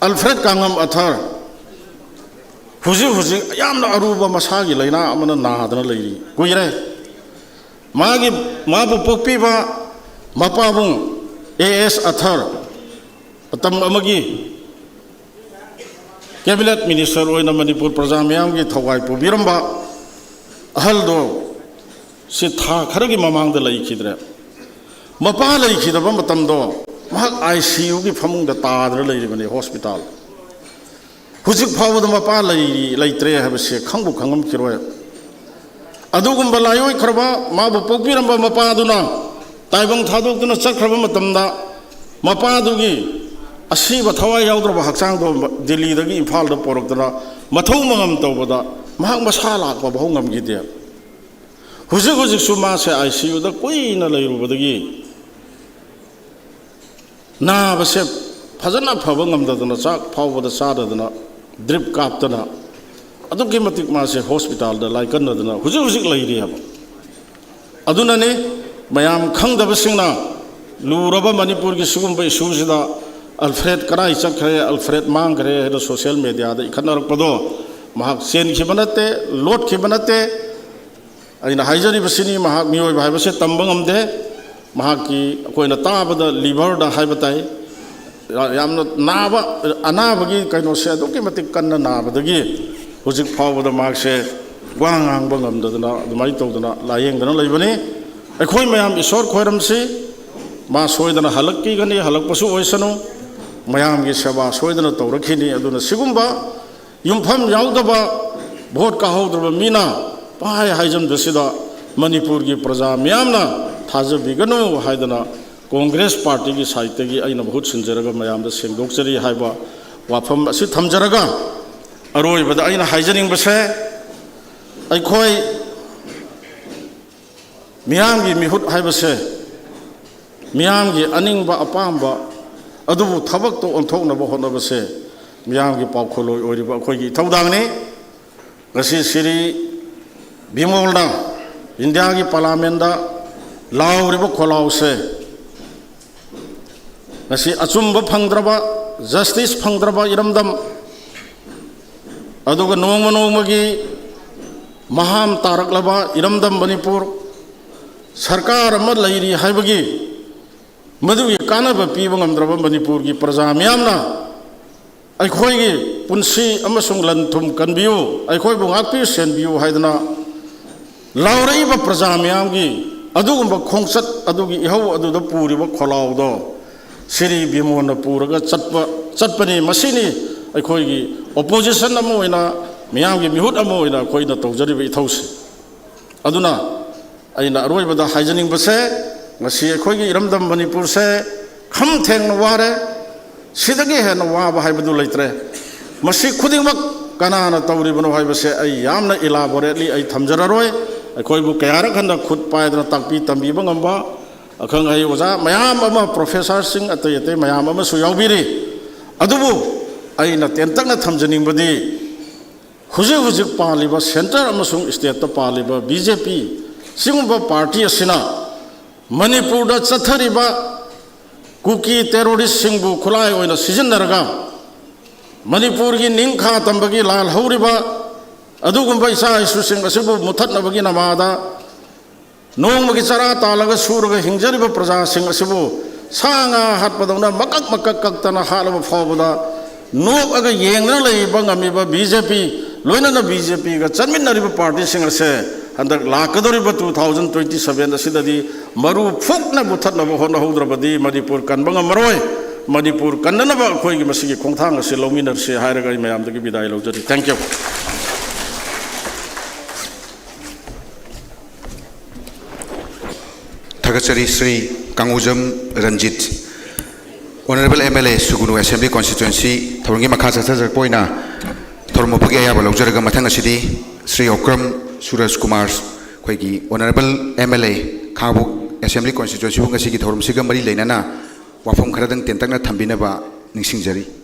ꯑꯜꯐ꯭ꯔꯦꯗ ꯀꯥꯡꯉꯝ ꯑꯊꯔ ꯍꯧꯖꯤꯛ ꯍꯧꯖꯤꯛ ꯌꯥꯝꯅ ꯑꯔꯨꯕ ꯃꯁꯥꯒꯤ ꯂꯥꯏꯅꯥ ꯑꯃꯅ ꯅꯥꯗꯅ ꯂꯩꯔꯤ꯫ ꯀꯨꯏꯔꯦ꯫ ꯃꯥꯒꯤ, ꯃꯥꯕꯨ ꯄꯣꯛꯄꯤꯕ ꯃꯄꯥꯕꯨꯡ ꯑꯦ ꯑꯦꯁ ꯑꯊꯔ, ꯃꯇꯝ ꯑꯃꯒꯤ ꯀꯦꯕꯤꯅꯦꯠ ꯃꯤꯅꯤꯁꯇꯔ ꯑꯣꯏꯅ ꯃꯅꯤꯄꯨꯔ ꯄ꯭ꯔꯖꯥ ꯃꯤꯌꯥꯝꯒꯤ ꯊꯧꯒꯥꯏ ꯄꯨꯕꯤꯔꯝꯕ ꯑꯍꯜꯗꯣ ꯁꯤ ꯊꯥ ꯈꯔꯒꯤ ꯃꯃꯥꯡꯗ ꯂꯩꯈꯤꯗ꯭ꯔꯦ꯫ ꯃꯄꯥ ꯂꯩꯈꯤꯗꯕ ꯃꯇꯝꯗꯣ ꯃꯍꯥꯛ ꯑꯥꯏ ꯁꯤ ꯌꯨꯒꯤ ꯐꯃꯨꯡꯗ ꯇꯥꯗꯅ ꯂꯩꯔꯤꯕꯅꯤ ꯍꯣꯁꯄꯤꯇꯥꯜ꯫ ꯍꯧꯖꯤꯛ ꯐꯥꯎꯕꯗ ꯃꯄꯥ ꯂꯩꯔꯤ ꯂꯩꯇ꯭ꯔꯦ ꯍꯥꯏꯕꯁꯦ ꯈꯪꯕꯨ ꯈꯪꯉꯝꯈꯤꯔꯣꯏ꯫ ꯑꯗꯨꯒꯨꯝꯕ ꯂꯥꯏꯑꯣꯏꯈ꯭ꯔꯕ, ꯃꯥꯕꯨ ꯄꯣꯛꯄꯤꯔꯝꯕ ꯃꯄꯥꯗꯨꯅ ꯇꯥꯏꯕꯪ ꯊꯥꯗꯣꯛꯇꯨꯅ ꯆꯠꯈ꯭ꯔꯕ ꯃꯇꯝꯗ, ꯃꯄꯥꯗꯨꯒꯤ ꯑꯁꯤꯕ ꯊꯋꯥꯏ ꯌꯥꯎꯗ꯭ꯔꯕ ꯍꯛꯆꯥꯡꯗꯣ ꯗꯤꯜꯂꯤꯗꯒꯤ ꯏꯝꯐꯥꯜꯗ ꯄꯣꯔꯛꯇꯅ ꯃꯊꯧ ꯃꯉꯝ ꯇꯧꯕꯗ ꯃꯍꯥꯛ ꯃꯁꯥ ꯂꯥꯛꯄ ꯐꯥꯎ ꯉꯝꯈꯤꯗꯦ꯫ ꯍꯧꯖꯤꯛ ꯍꯧꯖꯤꯛꯁꯨ ꯃꯥꯁꯦ ꯑꯥꯏ ꯁꯤ ꯌꯨꯗ ꯀꯨꯏꯅ ꯂꯩꯔꯨꯕꯗꯒꯤ ꯅꯥꯕꯁꯦ ꯐꯖꯅ ꯐꯕ ꯉꯝꯗꯗꯅ, ꯆꯥꯛ ꯐꯥꯎꯕꯗ ꯆꯥꯗꯗꯅ, ꯗ꯭ꯔꯤꯞ ꯀꯥꯞꯇꯅ, ꯑꯗꯨꯛꯀꯤ ꯃꯇꯤꯛ ꯃꯥꯁꯦ ꯍꯣꯁꯄꯤꯇꯥꯜꯗ ꯂꯥꯏꯀꯠꯅꯗꯅ ꯍꯧꯖꯤꯛ ꯍꯧꯖꯤꯛ ꯂꯩꯔꯤ ꯍꯥꯏꯕ꯫ ꯑꯗꯨꯅꯅꯤ ꯃꯌꯥꯝ ꯈꯪꯗꯕꯁꯤꯡꯅ ꯂꯨꯔꯕ ꯃꯅꯤꯄꯨꯔꯒꯤ ꯁꯤꯒꯨꯝꯕ ꯏꯁꯨꯁꯤꯗ "ꯑꯜꯐ꯭ꯔꯦꯗ ꯀꯗꯥꯏ ꯆꯠꯈ꯭ꯔꯦ, ꯑꯜꯐ꯭ꯔꯦꯗ ꯃꯥꯡꯈ꯭ꯔꯦ" ꯍꯥꯏꯅ ꯁꯣꯁꯤꯌꯦꯜ ꯃꯦꯗꯤꯌꯥꯗ ꯏꯈꯠꯅꯔꯛꯄꯗꯣ꯫ ꯃꯍꯥꯛ ꯆꯦꯟꯈꯤꯕ ꯅꯠꯇꯦ, ꯂꯣꯠꯈꯤꯕ ꯅꯠꯇꯦ꯫ ꯑꯩꯅ ꯍꯥꯏꯖꯔꯤꯕꯁꯤꯅꯤ, ꯃꯍꯥꯛ ꯃꯤꯑꯣꯏꯕ ꯍꯥꯏꯕꯁꯦ ꯇꯝꯕ ꯉꯝꯗꯦ꯫ ꯃꯍꯥꯛꯀꯤ ꯑꯩꯈꯣꯏꯅ ꯇꯥꯕꯗ ꯂꯤꯚꯔꯗ ꯍꯥꯏꯕ ꯇꯥꯏ, ꯌꯥꯝꯅ ꯅꯥꯕ, ꯑꯅꯥꯕꯒꯤ ꯀꯩꯅꯣꯁꯦ ꯑꯗꯨꯛꯀꯤ ꯃꯇꯤꯛ ꯀꯟꯅ ꯅꯥꯕꯗꯒꯤ ꯍꯧꯖꯤꯛ ꯐꯥꯎꯕꯗ ꯃꯍꯥꯛꯁꯦ ꯋꯥ ꯉꯥꯡꯕ ꯉꯝꯗꯗꯅ ꯑꯗꯨꯃꯥꯏꯅ ꯇꯧꯗꯅ ꯂꯥꯌꯦꯡꯗꯅ ꯂꯩꯕꯅꯤ꯫ ꯑꯩꯈꯣꯏ ꯃꯌꯥꯝ ꯏꯁꯣꯔ ꯈꯣꯏꯔꯝꯁꯤ꯫ ꯃꯥ ꯁꯣꯏꯗꯅ ꯍꯜꯂꯛꯈꯤꯒꯅꯤ, ꯍꯜꯂꯛꯄꯁꯨ ꯑꯣꯏꯁꯅꯨ꯫ ꯃꯌꯥꯝꯒꯤ ꯁꯦꯕꯥ ꯁꯣꯏꯗꯅ ꯇꯧꯔꯛꯈꯤꯅꯤ꯫ ꯑꯗꯨꯅ ꯁꯤꯒꯨꯝꯕ ꯌꯨꯝꯐꯝ ꯌꯥꯎꯗꯕ, ꯚꯣꯠ ꯀꯥꯍꯧꯗ꯭ꯔꯕ ꯃꯤꯅ ꯄꯪꯍꯥꯏ ꯍꯥꯏꯖꯟꯕꯁꯤꯗ ꯃꯅꯤꯄꯨꯔꯒꯤ ꯄ꯭ꯔꯖꯥ ꯃꯤꯌꯥꯝꯅ ꯊꯥꯖꯕꯤꯒꯅꯨ ꯍꯥꯏꯗꯅ ꯀꯣꯡꯒ꯭ꯔꯦꯁ ꯄꯥꯔꯇꯤꯒꯤ ꯁꯥꯏꯠꯇꯒꯤ ꯑꯩꯅ ꯃꯍꯨꯠ ꯁꯤꯟꯖꯔꯒ ꯃꯌꯥꯝꯗ ꯁꯦꯡꯗꯣꯛꯆꯔꯤ ꯍꯥꯏꯕ ꯋꯥꯐꯝ ꯑꯁꯤ ꯊꯝꯖꯔꯒ, ꯑꯔꯣꯏꯕꯗ ꯑꯩꯅ ꯍꯥꯏꯖꯅꯤꯡꯕꯁꯦ, ꯑꯩꯈꯣꯏ ꯃꯤꯌꯥꯝꯒꯤ ꯃꯤꯍꯨꯠ ꯍꯥꯏꯕꯁꯦ ꯃꯤꯌꯥꯝꯒꯤ ꯑꯅꯤꯡꯕ ꯑꯄꯥꯝꯕ ꯑꯗꯨꯕꯨ ꯊꯕꯛꯇ ꯑꯣꯟꯊꯣꯛꯅꯕ ꯍꯣꯠꯅꯕꯁꯦ ꯃꯤꯌꯥꯝꯒꯤ ꯄꯥꯎꯈꯣꯜꯂꯣꯏ ꯑꯣꯏꯔꯤꯕ ꯑꯩꯈꯣꯏꯒꯤ ꯏꯊꯧꯗꯥꯡꯅꯤ꯫ ꯉꯁꯤ ꯁꯤꯔꯤ ꯕꯤꯃꯣꯜꯅ ꯏꯟꯗꯤꯌꯥꯒꯤ ꯄꯥꯔꯂꯥꯃꯦꯟꯗ ꯂꯥꯎꯔꯤꯕ ꯈꯣꯜꯂꯥꯎꯁꯦ ꯉꯁꯤ ꯑꯆꯨꯝꯕ ꯐꯪꯗ꯭ꯔꯕ, ꯖꯁꯇꯤꯁ ꯐꯪꯗ꯭ꯔꯕ ꯏꯔꯝꯗꯝ, ꯑꯗꯨꯒ ꯅꯣꯡꯃ ꯅꯣꯡꯃꯒꯤ ꯃꯍꯥꯝ ꯇꯥꯔꯛꯂꯕ ꯏꯔꯝꯗꯝ ꯃꯅꯤꯄꯨꯔ, ꯁꯔꯀꯥꯔ ꯑꯃ ꯂꯩꯔꯤ ꯍꯥꯏꯕꯒꯤ ꯃꯗꯨꯒꯤ ꯀꯥꯟꯅꯕ ꯄꯤꯕ ꯉꯝꯗ꯭ꯔꯕ ꯃꯅꯤꯄꯨꯔꯒꯤ ꯄ꯭ꯔꯖꯥ ꯃꯤꯌꯥꯝꯅ ꯑꯩꯈꯣꯏꯒꯤ ꯄꯨꯟꯁꯤ ꯑꯃꯁꯨꯡ ꯂꯟ ꯊꯨꯝ ꯀꯟꯕꯤꯌꯨ, ꯑꯩꯈꯣꯏꯕꯨ ꯉꯥꯛꯄꯤꯌꯨ, ꯁꯦꯟꯕꯤꯌꯨ ꯍꯥꯏꯗꯅ ꯂꯥꯎꯔꯛꯏꯕ ꯄ꯭ꯔꯖꯥ ꯃꯤꯌꯥꯝꯒꯤ ꯑꯗꯨꯒꯨꯝꯕ ꯈꯣꯡꯆꯠ ꯑꯗꯨꯒꯤ ꯏꯍꯧ ꯑꯗꯨꯗ ꯄꯨꯔꯤꯕ ꯈꯣꯜꯂꯥꯎꯗꯣ ꯁꯤꯔꯤ ꯕꯤꯃꯣꯟꯅ ꯄꯨꯔꯒ ꯆꯠꯄ, ꯆꯠꯄꯅꯤ꯫ ꯃꯁꯤꯅꯤ ꯑꯩꯈꯣꯏꯒꯤ ꯑꯣꯄꯣꯖꯤꯁꯟ ꯑꯃ ꯑꯣꯏꯅ, ꯃꯤꯌꯥꯝꯒꯤ ꯃꯤꯍꯨꯠ ꯑꯃ ꯑꯣꯏꯅ ꯑꯩꯈꯣꯏꯅ ꯇꯧꯖꯔꯤꯕ ꯏꯊꯧꯁꯦ꯫ ꯑꯗꯨꯅ ꯑꯩꯅ ꯑꯔꯣꯏꯕꯗ ꯍꯥꯏꯖꯅꯤꯡꯕꯁꯦ, ꯉꯁꯤ ꯑꯩꯈꯣꯏꯒꯤ ꯏꯔꯝꯗꯝ ꯃꯅꯤꯄꯨꯔꯁꯦ ꯈꯝ ꯊꯦꯡꯅ ꯋꯥꯔꯦ꯫ ꯁꯤꯗꯒꯤ ꯍꯦꯟꯅ ꯋꯥꯕ ꯍꯥꯏꯕꯗꯨ ꯂꯩꯇ꯭ꯔꯦ꯫ ꯃꯁꯤ ꯈꯨꯗꯤꯡꯃꯛ ꯀꯅꯥꯅ ꯇꯧꯔꯤꯕꯅꯣ ꯍꯥꯏꯕꯁꯦ ꯑꯩ ꯌꯥꯝꯅ ꯏꯂꯥꯕꯣꯔꯦꯠꯂꯤ ꯑꯩ ꯊꯝꯖꯔꯔꯣꯏ꯫ ꯑꯩꯈꯣꯏꯕꯨ ꯀꯌꯥꯔꯛ ꯍꯟꯅ ꯈꯨꯠ ꯄꯥꯏꯗꯅ ꯇꯥꯛꯄꯤ ꯇꯝꯕꯤꯕ ꯉꯝꯕ ꯑꯈꯪ ꯑꯍꯩ ꯑꯣꯖꯥ ꯃꯌꯥꯝ ꯑꯃ, ꯄ꯭ꯔꯣꯐꯦꯁꯔꯁꯤꯡ ꯑꯇꯩ ꯑꯇꯩ ꯃꯌꯥꯝ ꯑꯃꯁꯨ ꯌꯥꯎꯕꯤꯔꯤ꯫ ꯑꯗꯨꯕꯨ ꯑꯩꯅ ꯇꯦꯟꯇꯛꯅ ꯊꯝꯖꯅꯤꯡꯕꯗꯤ, ꯍꯧꯖꯤꯛ ꯍꯧꯖꯤꯛ ꯄꯥꯜꯂꯤꯕ ꯁꯦꯟꯇꯔ ꯑꯃꯁꯨꯡ ꯁ꯭ꯇꯦꯠꯇ ꯄꯥꯜꯂꯤꯕ ꯕꯤ ꯖꯦ ꯄꯤ ꯁꯤꯒꯨꯝꯕ ꯄꯥꯔꯇꯤ ꯑꯁꯤꯅ ꯃꯅꯤꯄꯨꯔꯗ ꯆꯠꯊꯔꯤꯕ ꯀꯨꯀꯤ ꯇꯦꯔꯣꯔꯤꯁꯁꯤꯡꯕꯨ ꯈꯨꯠꯂꯥꯏ ꯑꯣꯏꯅ ꯁꯤꯖꯤꯟꯅꯔꯒ ꯃꯅꯤꯄꯨꯔꯒꯤ ꯅꯤꯡꯈꯥ ꯇꯝꯕꯒꯤ ꯂꯥꯜ ꯍꯧꯔꯤꯕ ꯑꯗꯨꯒꯨꯝꯕ ꯏꯆꯥ ꯏꯁꯨꯁꯤꯡ ꯑꯁꯤꯕꯨ ꯃꯨꯊꯠꯅꯕꯒꯤ ꯅꯃꯥꯗ ꯅꯣꯡꯃꯒꯤ ꯆꯔꯥ ꯇꯥꯜꯂꯒ ꯁꯨꯔꯒ ꯍꯤꯡꯖꯔꯤꯕ ꯄ꯭ꯔꯖꯥꯁꯤꯡ ꯑꯁꯤꯕꯨ ꯁꯥ ꯉꯥ ꯍꯥꯠꯄꯗꯧꯅ ꯃꯀꯛ ꯃꯀꯛ ꯀꯛꯇꯅ ꯍꯥꯠꯂꯕ ꯐꯥꯎꯕꯗ ꯅꯣꯛꯑꯒ ꯌꯦꯡꯗꯨꯅ ꯂꯩꯕ ꯉꯝꯃꯤꯕ ꯕꯤ ꯖꯦ ꯄꯤ, ꯂꯣꯏꯅꯅ ꯕꯤ ꯖꯦ ꯄꯤꯒ ꯆꯠꯃꯤꯟꯅꯔꯤꯕ ꯄꯥꯔꯇꯤꯁꯤꯡ ꯑꯁꯦ ꯍꯟꯗꯛ ꯂꯥꯛꯀꯗꯧꯔꯤꯕ two thousand twenty seven ꯑꯁꯤꯗꯗꯤ ꯃꯔꯨ ꯐꯨꯛꯅ ꯃꯨꯊꯠꯅꯕ ꯍꯣꯠꯅꯍꯧꯗ꯭ꯔꯕꯗꯤ ꯃꯅꯤꯄꯨꯔ ꯀꯟꯕ ꯉꯝꯃꯔꯣꯏ꯫ ꯃꯅꯤꯄꯨꯔ ꯀꯟꯅꯅꯕ ꯑꯩꯈꯣꯏꯒꯤ ꯃꯁꯤꯒꯤ ꯈꯣꯡꯊꯥꯡ ꯑꯁꯤ ꯂꯧꯃꯤꯟꯅꯔꯁꯤ ꯍꯥꯏꯔꯒ ꯑꯩ ꯃꯌꯥꯝꯗꯒꯤ ꯕꯤꯗꯥꯏ ꯂꯧꯖꯔꯤ꯫ Thank you꯫ ꯊꯥꯒꯠꯆꯔꯤ Shri Kangujam Ranjit. Honourable M L A ꯁꯨꯒꯨꯅꯨ Assembly Constituency ꯊꯧꯔꯝꯒꯤ ꯃꯈꯥ ꯆꯠꯊꯖꯔꯛꯄ ꯑꯣꯏꯅ ꯊꯧꯔꯝ ꯎꯕꯒꯤ ꯑꯌꯥꯕ ꯂꯧꯖꯔꯒ ꯃꯊꯪ ꯑꯁꯤꯗꯤ ꯁ꯭ꯔꯤ ꯑꯣꯀ꯭ꯔꯝ ꯁꯨꯔꯖ ꯀꯨꯃꯥꯔ, ꯑꯩꯈꯣꯏꯒꯤ Honourable M L A, Khangabok Assembly Constituency ꯑꯁꯤꯒꯤ ꯊꯧꯔꯝꯁꯤꯒ ꯃꯔꯤ ꯂꯩꯅꯅ ꯋꯥꯐꯝ ꯈꯔꯗꯪ ꯇꯦꯟꯇꯛꯅ ꯊꯝꯕꯤꯅꯕ ꯅꯤꯡꯁꯤꯡꯖꯔꯤ꯫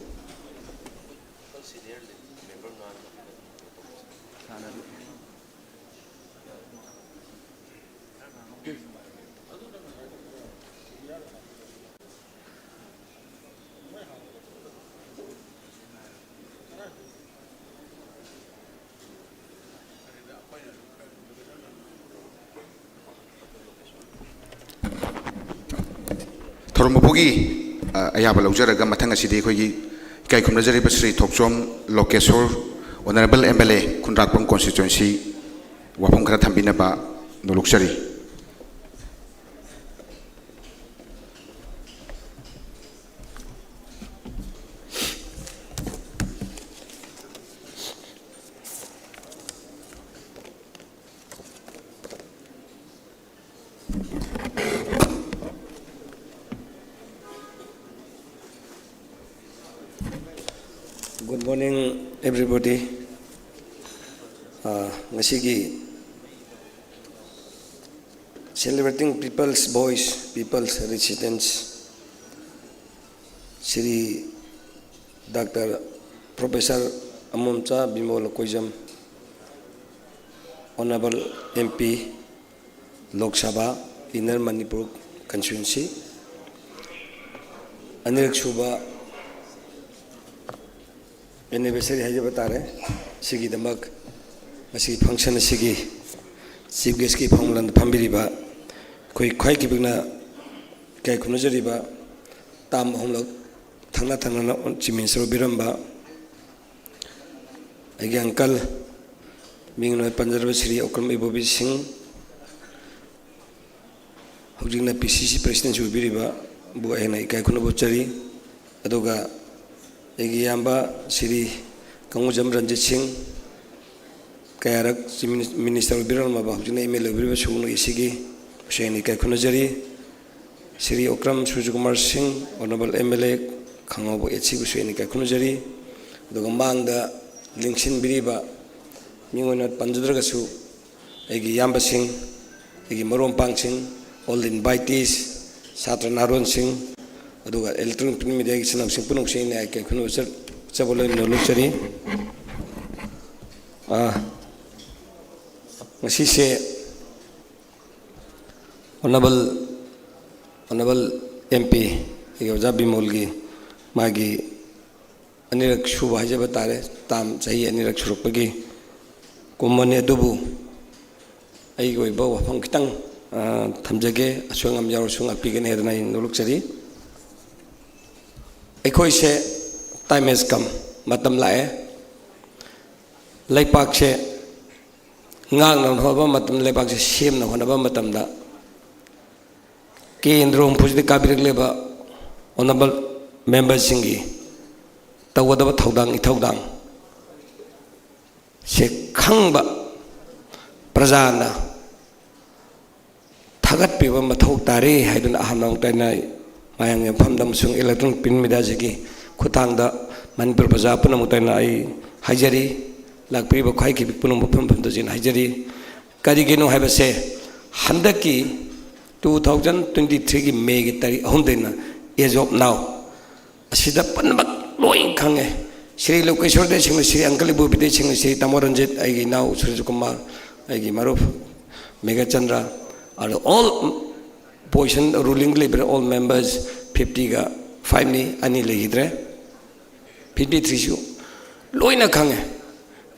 ꯊꯧꯔꯝ ꯎꯕꯒꯤ, ꯑ, ꯑꯌꯥꯕ ꯂꯧꯖꯔꯒ ꯃꯊꯪ ꯑꯁꯤꯗꯤ ꯑꯩꯈꯣꯏꯒꯤ ꯏꯀꯥꯏ ꯈꯨꯝꯅꯖꯔꯤꯕ ꯁ꯭ꯔꯤ ꯊꯣꯛꯆꯣꯝ ꯂꯣꯀꯦꯁꯣꯔ, Honourable M L A, Khundrakpam Constituency, ꯋꯥꯐꯝ ꯈꯔ ꯊꯝꯕꯤꯅꯕ ꯅꯣꯂꯨꯛꯆꯔꯤ꯫ Good morning, everybody. ꯑꯥ, ꯉꯁꯤꯒꯤ Celebrating People's Voice, People's Resistance, Shri doctor professor ꯑꯃꯣꯝꯆꯥ Bimol Koijam, Honourable M P, Lok Sabha, Inner Manipur Constituency, ꯑꯅꯤꯔꯛ ꯁꯨꯕ anniversary ꯍꯥꯏꯖꯕ ꯇꯥꯔꯦ꯫ ꯁꯤꯒꯤꯗꯃꯛ ꯉꯁꯤꯒꯤ function ꯑꯁꯤꯒꯤ chief guestꯀꯤ ꯐꯝꯂꯝꯗ ꯐꯝꯕꯤꯔꯤꯕ ꯑꯩꯈꯣꯏ ꯈ꯭ꯋꯥꯏ ꯄꯤꯛꯅ ꯏꯀꯥꯏ ꯈꯨꯝꯅꯖꯔꯤꯕ term ꯑꯍꯨꯝꯂꯛ ꯊꯪꯅ ꯊꯪꯅꯅ Chief Minister ꯑꯣꯏꯕꯤꯔꯝꯕ ꯑꯩꯒꯤ uncle, ꯃꯤꯡ ꯑꯣꯏꯅ ꯄꯟꯖꯔꯕ ꯁ꯭ꯔꯤ ꯑꯣꯀ꯭ꯔꯝ ꯏꯕꯣꯕꯤ ꯁꯤꯡ, ꯍꯧꯖꯤꯛꯅ P C C President ꯑꯣꯏꯕꯤꯔꯤꯕꯕꯨ ꯑꯩꯅ ꯏꯀꯥꯏ ꯈꯨꯝꯅꯕ ꯎꯠꯆꯔꯤ꯫ ꯑꯗꯨꯒ ꯑꯩꯒꯤ ꯏꯌꯥꯝꯕ ꯁ꯭ꯔꯤ ꯀꯪꯒꯨꯖꯝ ꯔꯟꯖꯤꯠ ꯁꯤꯡ, ꯀꯌꯥꯔꯛ Chief Minis-, Minister ꯑꯣꯏꯕꯤꯔꯝꯂꯕ, ꯍꯧꯖꯤꯛꯅ M L A ꯑꯣꯏꯕꯤꯔꯤꯕ ꯁꯨꯒꯅꯨ ꯑꯦꯁꯤꯒꯤ ꯕꯨꯁꯨ ꯑꯩꯅ ꯏꯀꯥꯏ ꯈꯨꯝꯅꯖꯔꯤ꯫ ꯁ꯭ꯔꯤ ꯑꯣꯀ꯭ꯔꯝ ꯁꯨꯔꯖꯀꯨꯃꯥꯔ ꯁꯤꯡ, Honourable M L A, ꯈꯥꯉꯕꯣꯛ ꯑꯦꯁꯤꯕꯨꯁꯨ ꯑꯩꯅ ꯏꯀꯥꯏ ꯈꯨꯝꯅꯖꯔꯤ꯫ ꯑꯗꯨꯒ ꯃꯥꯡꯗ ꯂꯤꯡꯁꯤꯟꯕꯤꯔꯤꯕ, ꯃꯤꯡ ꯑꯣꯏꯅ ꯄꯟꯖꯗ꯭ꯔꯒꯁꯨ, ꯑꯩꯒꯤ ꯏꯌꯥꯝꯕꯁꯤꯡ, ꯑꯩꯒꯤ ꯃꯔꯨꯞ ꯃꯄꯥꯡꯁꯤꯡ, all invitees, ꯁꯥꯇ꯭ꯔ ꯅꯍꯥꯔꯣꯟꯁꯤꯡ, ꯑꯗꯨꯒ electronic print mediaꯒꯤ ꯏꯆꯤꯟ ꯏꯅꯥꯎꯁꯤꯡ ꯄꯨꯝꯅꯃꯛꯁꯦ ꯑꯩꯅ ꯏꯀꯥꯏ ꯈꯨꯝꯅꯕ ꯆꯠ-, ꯆꯠꯆꯕ ꯂꯣꯏꯅ ꯅꯣꯂꯨꯛꯆꯔꯤ꯫ ꯑꯥ, ꯉꯁꯤꯁꯦ Honourable, Honourable M P ꯑꯩꯒꯤ ꯑꯣꯖꯥ ꯕꯤꯃꯣꯜꯒꯤ ꯃꯥꯒꯤ ꯑꯅꯤꯔꯛ ꯁꯨꯕ ꯍꯥꯏꯖꯕ ꯇꯥꯔꯦ, ꯇꯥꯝ ꯆꯍꯤ ꯑꯅꯤꯔꯛ ꯁꯨꯔꯛꯄꯒꯤ ꯀꯨꯝꯃꯅꯤ꯫ ꯑꯗꯨꯕꯨ ꯑꯩꯒꯤ ꯑꯣꯏꯕ ꯋꯥꯐꯝ ꯈꯤꯇꯪ, ꯑ, ꯊꯝꯖꯒꯦ, ꯑꯁꯣꯏ ꯑꯉꯥꯝ ꯌꯥꯎꯔꯁꯨ ꯉꯥꯛꯄꯤꯒꯅꯤ ꯍꯥꯏꯗꯅ ꯑꯩ ꯅꯣꯂꯨꯛꯆꯔꯤ꯫ ꯑꯩꯈꯣꯏꯁꯦ time has come, ꯃꯇꯝ ꯂꯥꯛꯑꯦ꯫ ꯂꯩꯄꯥꯛꯁꯦ ꯉꯥꯛꯅ ꯍꯣꯠꯅꯕ ꯃꯇꯝ, ꯂꯩꯕꯥꯛꯁꯦ ꯁꯦꯝꯅ ꯍꯣꯠꯅꯕ ꯃꯇꯝꯗ ꯀꯦꯟꯗ꯭ꯔ ꯍꯨꯝꯐꯨꯁꯤꯗ ꯀꯥꯕꯤꯔꯛꯂꯤꯕ honourable memberꯁꯤꯡꯒꯤ ꯇꯧꯒꯗꯕ ꯊꯧꯗꯥꯡ ꯏꯊꯧꯗꯥꯡ ꯁꯦ ꯈꯪꯕ ꯄ꯭ꯔꯖꯥꯅ ꯊꯥꯒꯠꯄꯤꯕ ꯃꯊꯧ ꯇꯥꯔꯦ ꯍꯥꯏꯗꯨꯅ ꯑꯍꯥꯟꯕ ꯃꯛꯇ ꯑꯩꯅ ꯃꯌꯥꯝꯒꯤ ꯃꯐꯝꯗ ꯑꯃꯁꯨꯡ electronic print mediaꯁꯤꯒꯤ ꯈꯨꯠꯊꯥꯡꯗ ꯃꯅꯤꯄꯨꯔ ꯄ꯭ꯔꯖꯥ ꯄꯨꯝꯅꯃꯛꯇ ꯑꯩꯅ ꯑꯩ ꯍꯥꯏꯖꯔꯤ꯫ ꯂꯥꯛꯄꯤꯔꯤꯕ ꯈ꯭ꯋꯥꯏꯈꯤꯕꯤ ꯄꯨꯝꯅꯃꯛ ꯃꯐꯝ ꯃꯐꯝꯗꯁꯨ ꯑꯩꯅ ꯍꯥꯏꯖꯔꯤ꯫ ꯀꯔꯤꯒꯤꯅꯣ ꯍꯥꯏꯕꯁꯦ, ꯍꯟꯗꯛꯀꯤ two thousand twenty threeꯒꯤ Mayꯒꯤ ꯇꯥꯔꯤꯛ ꯑꯍꯨꯝꯗꯩꯅ as of now ꯑꯁꯤꯗ ꯄꯨꯝꯅꯃꯛ ꯂꯣꯏ ꯈꯪꯉꯦ꯫ ꯁ꯭ꯔꯤ ꯂꯣꯀꯦꯁꯣꯔꯗꯩ ꯁꯤꯡꯅ ꯁ꯭ꯔꯤ ꯑꯪꯀꯜ ꯏꯕꯣꯕꯤꯗꯩ ꯁꯤꯡꯅ ꯁ꯭ꯔꯤ ꯇꯥꯃꯣ ꯔꯟꯖꯤꯠ, ꯑꯩꯒꯤ ꯏꯅꯥꯎ ꯁꯨꯔꯖ ꯀꯨꯃꯥꯔ, ꯑꯩꯒꯤ ꯃꯔꯨꯞ ꯃꯦꯘꯆꯟꯗ꯭ꯔ, ꯑꯗꯣ all position ruling ꯂꯩꯕꯤꯔ all members fiftyꯒ fiveꯅꯤ, ꯑꯅꯤ ꯂꯩꯈꯤꯗ꯭ꯔꯦ꯫ Fifty threeꯁꯨ ꯂꯣꯏꯅ ꯈꯪꯉꯦ꯫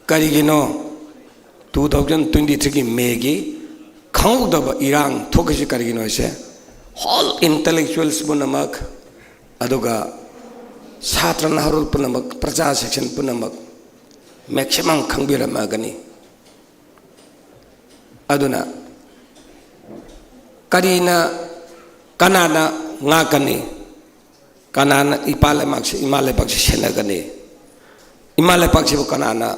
ꯀꯔꯤꯒꯤꯅꯣ two thousand twenty threeꯒꯤ Mayꯒꯤ ꯈꯪꯍꯧꯗꯕ ꯏꯔꯥꯡ ꯊꯣꯛꯈꯤꯁꯤ ꯀꯔꯤꯒꯤꯅꯣ ꯍꯥꯏꯁꯦ, whole intellectuals ꯄꯨꯝꯅꯃꯛ, ꯑꯗꯨꯒ ꯁꯥꯇ꯭ꯔ ꯅꯍꯥꯔꯣꯜ ꯄꯨꯝꯅꯃꯛ, ꯄ꯭ꯔꯖꯥ section ꯄꯨꯝꯅꯃꯛ maximum ꯈꯪꯕꯤꯔꯝꯃꯒꯅꯤ꯫ ꯑꯗꯨꯅ ꯀꯔꯤꯅ, ꯀꯅꯥꯅ ꯉꯥꯛꯀꯅꯤ? ꯀꯅꯥꯅ ꯏꯄꯥ ꯂꯩꯕꯥꯛꯁꯤ, ꯏꯃꯥ ꯂꯩꯕꯥꯛꯁꯤ ꯁꯦꯟꯅꯒꯅꯤ? ꯏꯃꯥ ꯂꯩꯕꯥꯛꯁꯤꯕꯨ ꯀꯅꯥꯅ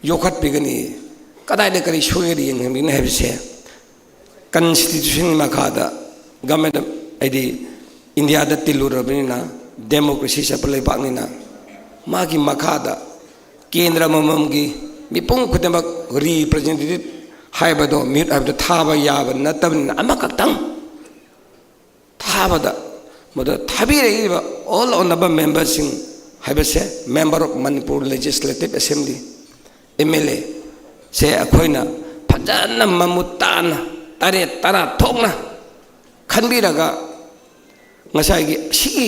ꯌꯣꯛꯈꯠꯄꯤꯒꯅꯤ? ꯀꯗꯥꯏꯗ ꯀꯔꯤ ꯁꯣꯏꯒꯅꯤ ꯌꯦꯡꯍꯟꯕꯤꯒꯅꯤ ꯍꯥꯏꯕꯁꯦ, constitutionꯒꯤ ꯃꯈꯥꯗ government, ꯍꯥꯏꯗꯤ ꯏꯟꯗꯤꯌꯥꯗ ꯇꯤꯜꯂꯨꯔꯕꯅꯤꯅ, democracy ꯆꯠꯄ ꯂꯩꯕꯥꯛꯅꯤꯅ, ꯃꯥꯒꯤ ꯃꯈꯥꯗ ꯀꯦꯟꯗ꯭ꯔ ꯑꯃꯃꯝꯒꯤ ꯃꯤꯄꯨꯝ ꯈꯨꯗꯤꯡꯃꯛ representative ꯍꯥꯏꯕꯗꯣ, ꯃꯤꯍꯨꯠ ꯍꯥꯏꯕꯗꯣ ꯊꯥꯕ ꯌꯥꯕ ꯅꯠꯇꯕꯅꯤꯅ, ꯑꯃꯈꯛꯇꯪ ꯊꯥꯕꯗ, ꯃꯗꯨ ꯊꯥꯕꯤꯔꯛꯏꯕ all honourable memberꯁꯤꯡ ꯍꯥꯏꯕꯁꯦ, Member of Manipur Legislative Assembly, M L A ꯁꯦ ꯑꯩꯈꯣꯏꯅ ꯐꯖꯅ ꯃꯃꯨꯠ ꯇꯥꯅ, ꯇꯔꯦꯠ ꯇꯔꯥ ꯊꯣꯛꯅ ꯈꯟꯕꯤꯔꯒ, ꯉꯁꯥꯏꯒꯤ ꯁꯤꯒꯤ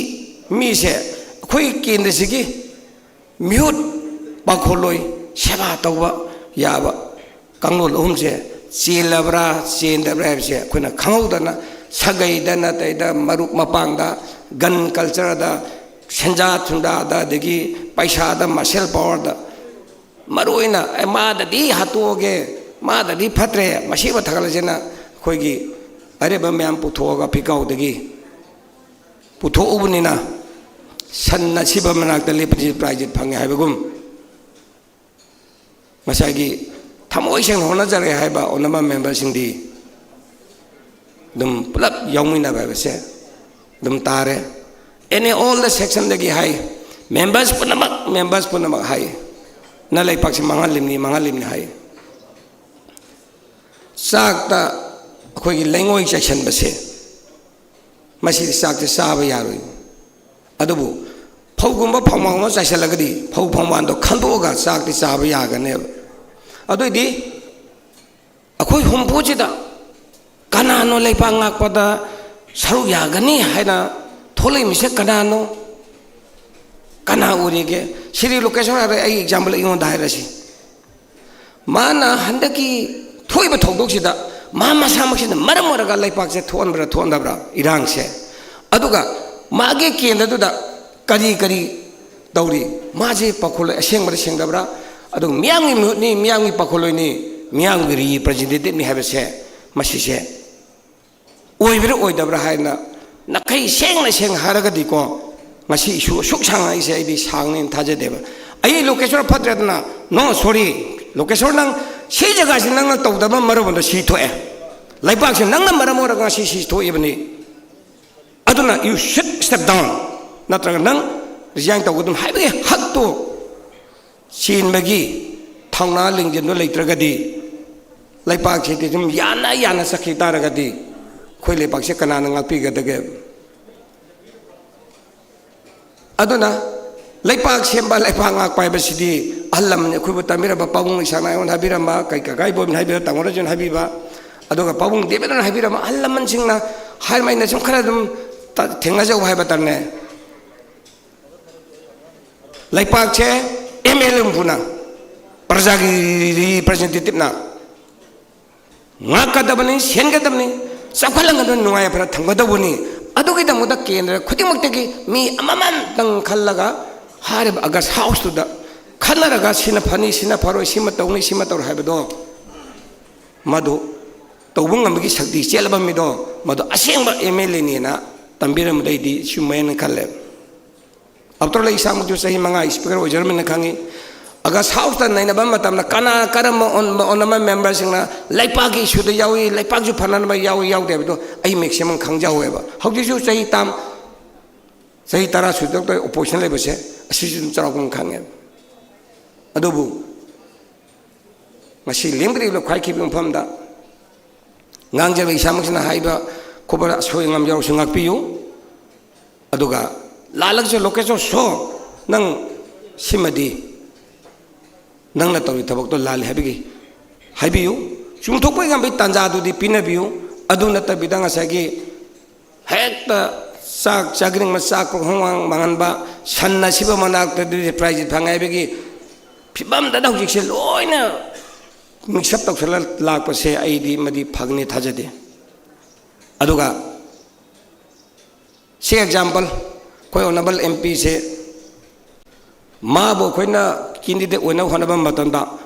ꯃꯤꯁꯦ ꯑꯩꯈꯣꯏ ꯀꯦꯟꯗ꯭ꯔꯁꯤꯒꯤ ꯃꯤꯍꯨꯠ ꯄꯥꯡꯈꯣꯜꯂꯣꯏ, ꯁꯦꯕꯥ ꯇꯧꯕ ꯌꯥꯕ ꯀꯥꯡꯂꯣꯟ ꯑꯍꯨꯝꯁꯦ ꯆꯦꯜꯂꯕ꯭ꯔꯥ, ꯆꯦꯟꯗꯕ꯭ꯔꯥ ꯍꯥꯏꯕꯁꯦ ꯑꯩꯈꯣꯏꯅ ꯈꯪꯍꯧꯗꯅ, ꯁꯥꯒꯩꯗ ꯅꯠꯇ꯭ꯔꯒ ꯃꯔꯨꯞ ꯃꯄꯥꯡꯗ, gun cultureꯗ, ꯁꯦꯟꯖꯥ ꯊꯨꯝꯖꯥꯗ, ꯑꯗꯒꯤ ꯄꯩꯁꯥꯗ, muscle powerꯗ, ꯃꯔꯨ ꯑꯣꯏꯅ, "ꯑꯦ, ꯃꯥꯗꯗꯤ ꯍꯥꯠꯇꯣꯛꯑꯒꯦ, ꯃꯥꯗꯗꯤ ꯐꯠꯇ꯭ꯔꯦ, ꯃꯁꯤꯃ ꯊꯥꯒꯠꯂꯁꯦꯅ" ꯑꯩꯈꯣꯏꯒꯤ ꯑꯔꯦꯝꯕ ꯃꯌꯥꯝ ꯄꯨꯊꯣꯛꯑꯒ ꯐꯤꯀꯥꯎꯗꯒꯤ ꯄꯨꯊꯣꯛꯎꯕꯅꯤꯅ, "ꯁꯟ ꯑꯁꯤꯕ ꯃꯅꯥꯛꯇ ꯂꯦꯞꯄꯁꯤ prize ꯐꯪꯉꯦ" ꯍꯥꯏꯕꯒꯨꯝ, ꯉꯁꯥꯏꯒꯤ ꯊꯃꯣꯏ ꯁꯦꯡꯅ ꯍꯣꯠꯅꯖꯔꯦ ꯍꯥꯏꯕ honourable memberꯁꯤꯡꯗꯤ ꯑꯗꯨꯝ ꯄꯨꯂꯞ ꯌꯥꯎꯃꯤꯟꯅꯕ ꯍꯥꯏꯕꯁꯦ ꯑꯗꯨꯝ ꯇꯥꯔꯦ꯫ Any, all the sectionꯗꯒꯤ high, members ꯄꯨꯝꯅꯃꯛ, members ꯄꯨꯝꯅꯃꯛ ꯍꯥꯏ, "ꯅ ꯂꯩꯄꯥꯛꯁꯤ ꯃꯥꯡꯍꯜꯂꯤꯕꯅꯤ, ꯃꯥꯡꯍꯜꯂꯤꯕꯅꯤ" ꯍꯥꯏ꯫ ꯆꯥꯛꯇ ꯑꯩꯈꯣꯏꯒꯤ ꯂꯩꯉꯣꯏ ꯆꯥꯏꯁꯟꯕꯁꯦ, ꯃꯁꯤꯗꯤ ꯆꯥꯛꯁꯦ ꯆꯥꯕ ꯌꯥꯔꯣꯏ꯫ ꯑꯗꯨꯕꯨ ꯐꯧꯒꯨꯝꯕ ꯐꯧꯃꯥꯟꯒꯨꯝꯕ ꯆꯥꯏꯁꯜꯂꯒꯗꯤ, ꯐꯧ ꯐꯧꯃꯥꯟꯗꯣ ꯈꯟꯗꯣꯛꯑꯒ ꯆꯥꯛꯇꯤ ꯆꯥꯕ ꯌꯥꯒꯅꯦꯕ꯫ ꯑꯗꯨꯏꯗꯤ ꯑꯩꯈꯣꯏ ꯍꯨꯝꯐꯨꯁꯤꯗ ꯀꯅꯥꯅꯣ ꯂꯩꯄꯥꯛ ꯉꯥꯛꯄꯗ ꯁꯔꯨꯛ ꯌꯥꯒꯅꯤ ꯍꯥꯏꯅ ꯊꯣꯛꯂꯛꯏ ꯃꯤꯁꯦ ꯀꯅꯥꯅꯣ? ꯀꯅꯥ ꯑꯣꯏꯔꯤꯒꯦ? ꯁꯤꯔꯤ ꯂꯣꯀꯦꯁꯣꯔ ꯍꯥꯏꯔꯦ, ꯑꯩ example ꯑꯩꯉꯣꯟꯗ ꯍꯥꯏꯔꯁꯤ꯫ ꯃꯥꯅ ꯍꯟꯗꯛꯀꯤ ꯊꯣꯛꯏꯕ ꯊꯧꯗꯣꯛꯁꯤꯗ ꯃꯥ ꯃꯁꯥꯃꯛꯁꯤꯅ ꯃꯔꯝ ꯑꯣꯏꯔꯒ ꯂꯩꯄꯥꯛꯁꯦ ꯊꯣꯛꯍꯟꯕ꯭ꯔꯥ ꯊꯣꯛꯍꯟꯗꯕ꯭ꯔꯥ, ꯏꯔꯥꯡꯁꯦ? ꯑꯗꯨꯒ ꯃꯥꯒꯤ ꯀꯦꯟꯗ꯭ꯔꯗꯨꯗ ꯀꯔꯤ ꯀꯔꯤ ꯇꯧꯔꯤ? ꯃꯥꯁꯤ ꯄꯥꯈꯣꯜ ꯑꯁꯦꯡꯕꯔ ꯁꯦꯡꯗꯕ꯭ꯔꯥ? ꯑꯗꯨꯒ ꯃꯤꯌꯥꯝꯒꯤ ꯃꯤꯍꯨꯠꯅꯤ, ꯃꯤꯌꯥꯝꯒꯤ ꯄꯥꯈꯣꯜꯂꯣꯏꯅꯤ, ꯃꯤꯌꯥꯝꯒꯤ representativeꯅꯤ ꯍꯥꯏꯕꯁꯦ, ꯃꯁꯤꯁꯦ ꯑꯣꯏꯕ꯭ꯔꯥ ꯑꯣꯏꯗꯕ꯭ꯔꯥ ꯍꯥꯏꯅ ꯅꯥꯈꯩ ꯁꯦꯡꯅ ꯁꯦꯡꯅ ꯍꯥꯏꯔꯒꯗꯤꯀꯣ, ꯉꯁꯤ issue ꯑꯁꯨꯛ ꯁꯥꯡꯅ ꯑꯩꯁꯦ, ꯑꯩꯗꯤ ꯁꯥꯡꯅꯦꯅ ꯊꯥꯖꯗꯦꯕ꯫ ꯑꯩ ꯂꯣꯀꯦꯁꯣꯔ ꯐꯠꯇ꯭ꯔꯦꯗꯅ, "No, sorry, ꯂꯣꯀꯦꯁꯣꯔ, ꯅꯪ ꯁꯤ ꯖꯒꯥꯁꯤ ꯅꯪꯅ ꯇꯧꯗꯕ ꯃꯔꯝ ꯑꯃꯗ ꯁꯤ ꯊꯣꯛꯑꯦ, ꯂꯩꯕꯥꯛꯁꯤ ꯅꯪꯅ ꯃꯔꯝ ꯑꯣꯏꯔꯒ ꯉꯁꯤ ꯁꯤ ꯊꯣꯛꯏꯕꯅꯤ, ꯑꯗꯨꯅ you should step down, ꯅꯠꯇ꯭ꯔꯒ ꯅꯪ resign ꯇꯧꯒꯗꯕꯅꯤ" ꯍꯥꯏꯕꯒꯤ ꯍꯛꯇꯣ ꯆꯦꯟꯕꯒꯤ ꯊꯧꯅꯥ ꯂꯤꯡꯖꯦꯜꯗꯣ ꯂꯩꯇ꯭ꯔꯒꯗꯤ, ꯂꯩꯄꯥꯛꯁꯤꯗꯤ ꯁꯨꯝ ꯌꯥꯅ ꯌꯥꯅ ꯆꯠꯈꯤ ꯇꯥꯔꯒꯗꯤ, ꯑꯩꯈꯣꯏ ꯂꯩꯄꯥꯛꯁꯦ ꯀꯅꯥꯅ ꯉꯥꯛꯄꯤꯒꯗꯒꯦ? ꯑꯗꯨꯅ ꯂꯩꯄꯥꯛ ꯁꯦꯝꯕ, ꯂꯩꯄꯥꯛ ꯉꯥꯛꯄ ꯍꯥꯏꯕꯁꯤꯗꯤ ꯑꯍꯜ ꯂꯃꯟ ꯑꯩꯈꯣꯏꯕꯨ ꯇꯝꯕꯤꯔꯝꯕ, ꯄꯥꯕꯨꯡ ꯏꯁꯥꯅ ꯑꯩꯉꯣꯟꯗ ꯍꯥꯏꯕꯤꯔꯝꯕ, ꯀꯩ ꯀꯀꯥ ꯏꯕꯣꯝꯅ ꯍꯥꯏꯕꯤꯔꯝꯕ, ꯇꯥꯃꯣ ꯔꯟꯖꯟ ꯍꯥꯏꯕꯤꯕ, ꯑꯗꯨꯒ ꯄꯥꯕꯨꯡ ꯗꯦꯕꯦꯟꯗ꯭ꯔꯅ ꯍꯥꯏꯕꯤꯔꯝꯕ, ꯑꯍꯜ ꯂꯃꯟꯁꯤꯡꯅ ꯍꯥꯏꯔꯝꯕ, ꯑꯩꯅ ꯁꯨꯝ ꯈꯔ ꯑꯗꯨꯝ ꯊꯦꯡꯅꯖꯧ ꯍꯥꯏꯕ ꯇꯥꯔꯦꯅꯦ꯫ ꯂꯩꯄꯥꯛꯁꯦ ꯑꯦꯝ ꯑꯦꯜ ꯑꯦ ꯍꯨꯝꯐꯨꯅ, ꯄ꯭ꯔꯖꯥꯒꯤ ꯔꯤꯄ꯭ꯔꯖꯦꯟꯇꯦꯇꯤꯞꯅ ꯉꯥꯛꯀꯗꯕꯅꯤ, ꯁꯦꯟꯒꯗꯕꯅꯤ, ꯆꯥꯎꯈꯠꯍꯟꯒꯗꯕꯅꯤ, ꯅꯨꯡꯉꯥꯏ ꯌꯥꯏꯐꯅ ꯊꯝꯒꯗꯧꯕꯅꯤ꯫ ꯑꯗꯨꯒꯤꯗꯃꯛꯇ ꯀꯦꯟꯗ꯭ꯔ ꯈꯨꯗꯤꯡꯃꯛꯇꯒꯤ ꯃꯤ ꯑꯃꯃꯝꯇꯪ ꯈꯜꯂꯒ ꯍꯥꯏꯔꯤꯕ ꯑꯒꯁ ꯍꯥꯎꯁꯇꯨꯗ ꯈꯟꯅꯔꯒ ꯁꯤꯅ ꯐꯅꯤ, ꯁꯤꯅ ꯐꯔꯣꯏ, ꯁꯤꯃ ꯇꯧꯅꯤ, ꯁꯤꯃ ꯇꯧꯔꯣꯏ ꯍꯥꯏꯕꯗꯣ ꯃꯗꯨ ꯇꯧꯕ ꯉꯝꯕꯒꯤ ꯁꯛꯇꯤ ꯆꯦꯜꯂꯕ ꯃꯤꯗꯣ ꯃꯗꯨ ꯑꯁꯦꯡꯕ ꯑꯦꯝ ꯑꯦꯜ ꯑꯦꯅꯦꯅ ꯇꯝꯕꯤꯔꯝꯕꯗꯩꯗꯤ ꯆꯨꯝꯃꯦꯅ ꯈꯜꯂꯦ꯫ ꯑꯞꯇꯔ ꯂꯩ ꯏꯁꯥꯃꯛꯁꯨ ꯆꯍꯤ ꯃꯉꯥ ꯁ꯭ꯄꯤꯀꯔ ꯑꯣꯏꯖꯔꯝꯃꯦꯅ ꯈꯪꯉꯤ꯫ ꯑꯒꯁ ꯍꯥꯎꯁꯇ ꯅꯩꯅꯕ ꯃꯇꯝꯗ ꯀꯅꯥ ꯀꯔꯝꯕ ꯑꯣꯟ-, ꯑꯣꯟꯅꯕ ꯃꯦꯝꯕꯔꯁꯤꯡꯅ ꯂꯩꯄꯥꯛꯀꯤ ꯏꯁꯨꯗ ꯌꯥꯎꯏ, ꯂꯩꯄꯥꯛꯁꯨ ꯐꯅꯅꯕ ꯌꯥꯎꯏ ꯌꯥꯎꯗꯦ ꯍꯥꯏꯕꯗꯣ ꯑꯩ ꯃꯦꯛꯁꯤꯃꯝ ꯈꯪꯖꯍꯧꯋꯦꯕ꯫ ꯍꯧꯖꯤꯛꯁꯨ ꯆꯍꯤ ꯇꯥꯝ, ꯆꯍꯤ ꯇꯔꯥ ꯁꯨꯗꯣꯛꯇ ꯑꯣꯄꯣꯖꯤꯁꯟ ꯂꯩꯕꯁꯦ ꯑꯁꯤꯁꯨ ꯑꯗꯨꯝ ꯆꯥꯎꯔꯥꯛꯄ ꯑꯃ ꯈꯪꯉꯦ꯫ ꯑꯗꯨꯕꯨ ꯉꯁꯤ ꯂꯦꯡꯗ꯭ꯔꯤꯕ ꯈ꯭ꯋꯥꯏꯈꯤꯕ ꯃꯐꯝꯗ ꯉꯥꯡꯖꯕ ꯏꯁꯥꯃꯛꯁꯤꯅ ꯍꯥꯏꯕ ꯈꯣꯠꯄꯗ ꯑꯁꯣꯏ ꯑꯉꯥꯝ ꯌꯥꯎꯔꯁꯨ ꯉꯥꯛꯄꯤꯌꯨ꯫ ꯑꯗꯨꯒ ꯂꯥꯜꯂꯒꯁꯨ ꯂꯣꯀꯦꯁꯣ ꯁꯣ ꯅꯪ ꯁꯤꯃꯗꯤ ꯅꯪꯅ ꯇꯧꯔꯤ ꯊꯕꯛꯇꯣ ꯂꯥꯜꯂꯤ ꯍꯥꯏꯕꯒꯤ ꯍꯥꯏꯕꯤꯌꯨ꯫ ꯆꯨꯝꯊꯣꯛꯄ ꯉꯝꯕꯒꯤ ꯇꯥꯟꯖꯥꯗꯨꯗꯤ ꯄꯤꯅꯕꯤꯌꯨ꯫ ꯑꯗꯨ ꯅꯠꯇꯕꯤꯗ ꯉꯁꯥꯏꯒꯤ ꯍꯦꯛꯇ ꯆꯥꯛ ꯆꯥꯛꯔꯤꯡꯕ ꯆꯥꯛꯄ ꯍꯨꯃꯥꯡ ꯃꯥꯡꯍꯟꯕ, ꯁꯟ ꯑꯁꯤꯕ ꯃꯅꯥꯛꯇꯗꯤ ꯄ꯭ꯔꯥꯏꯖ ꯐꯪꯉꯦ ꯍꯥꯏꯕꯒꯤ ꯐꯤꯕꯝꯗꯨꯗ ꯍꯧꯖꯤꯛꯁꯦ ꯂꯣꯏꯅ ꯃꯤꯛꯁ ꯑꯞ ꯇꯧꯁꯜꯂ ꯂꯥꯛꯄꯁꯦ ꯑꯩꯗꯤ ꯃꯗꯤ ꯐꯒꯅꯤ ꯊꯥꯖꯗꯦ꯫ ꯑꯗꯨꯒ ꯁꯤ ꯑꯦꯛꯖꯥꯝꯄꯜ, ꯑꯩꯈꯣꯏ ꯑꯣꯅꯔꯦꯕꯜ ꯑꯦꯝ ꯄꯤꯁꯦ, ꯃꯥꯕꯨ ꯑꯩꯈꯣꯏꯅ ꯀꯦꯟꯗꯤꯗꯦꯠ ꯑꯣꯏꯅꯕ ꯍꯣꯠꯅꯕ ꯃꯇꯝꯗ,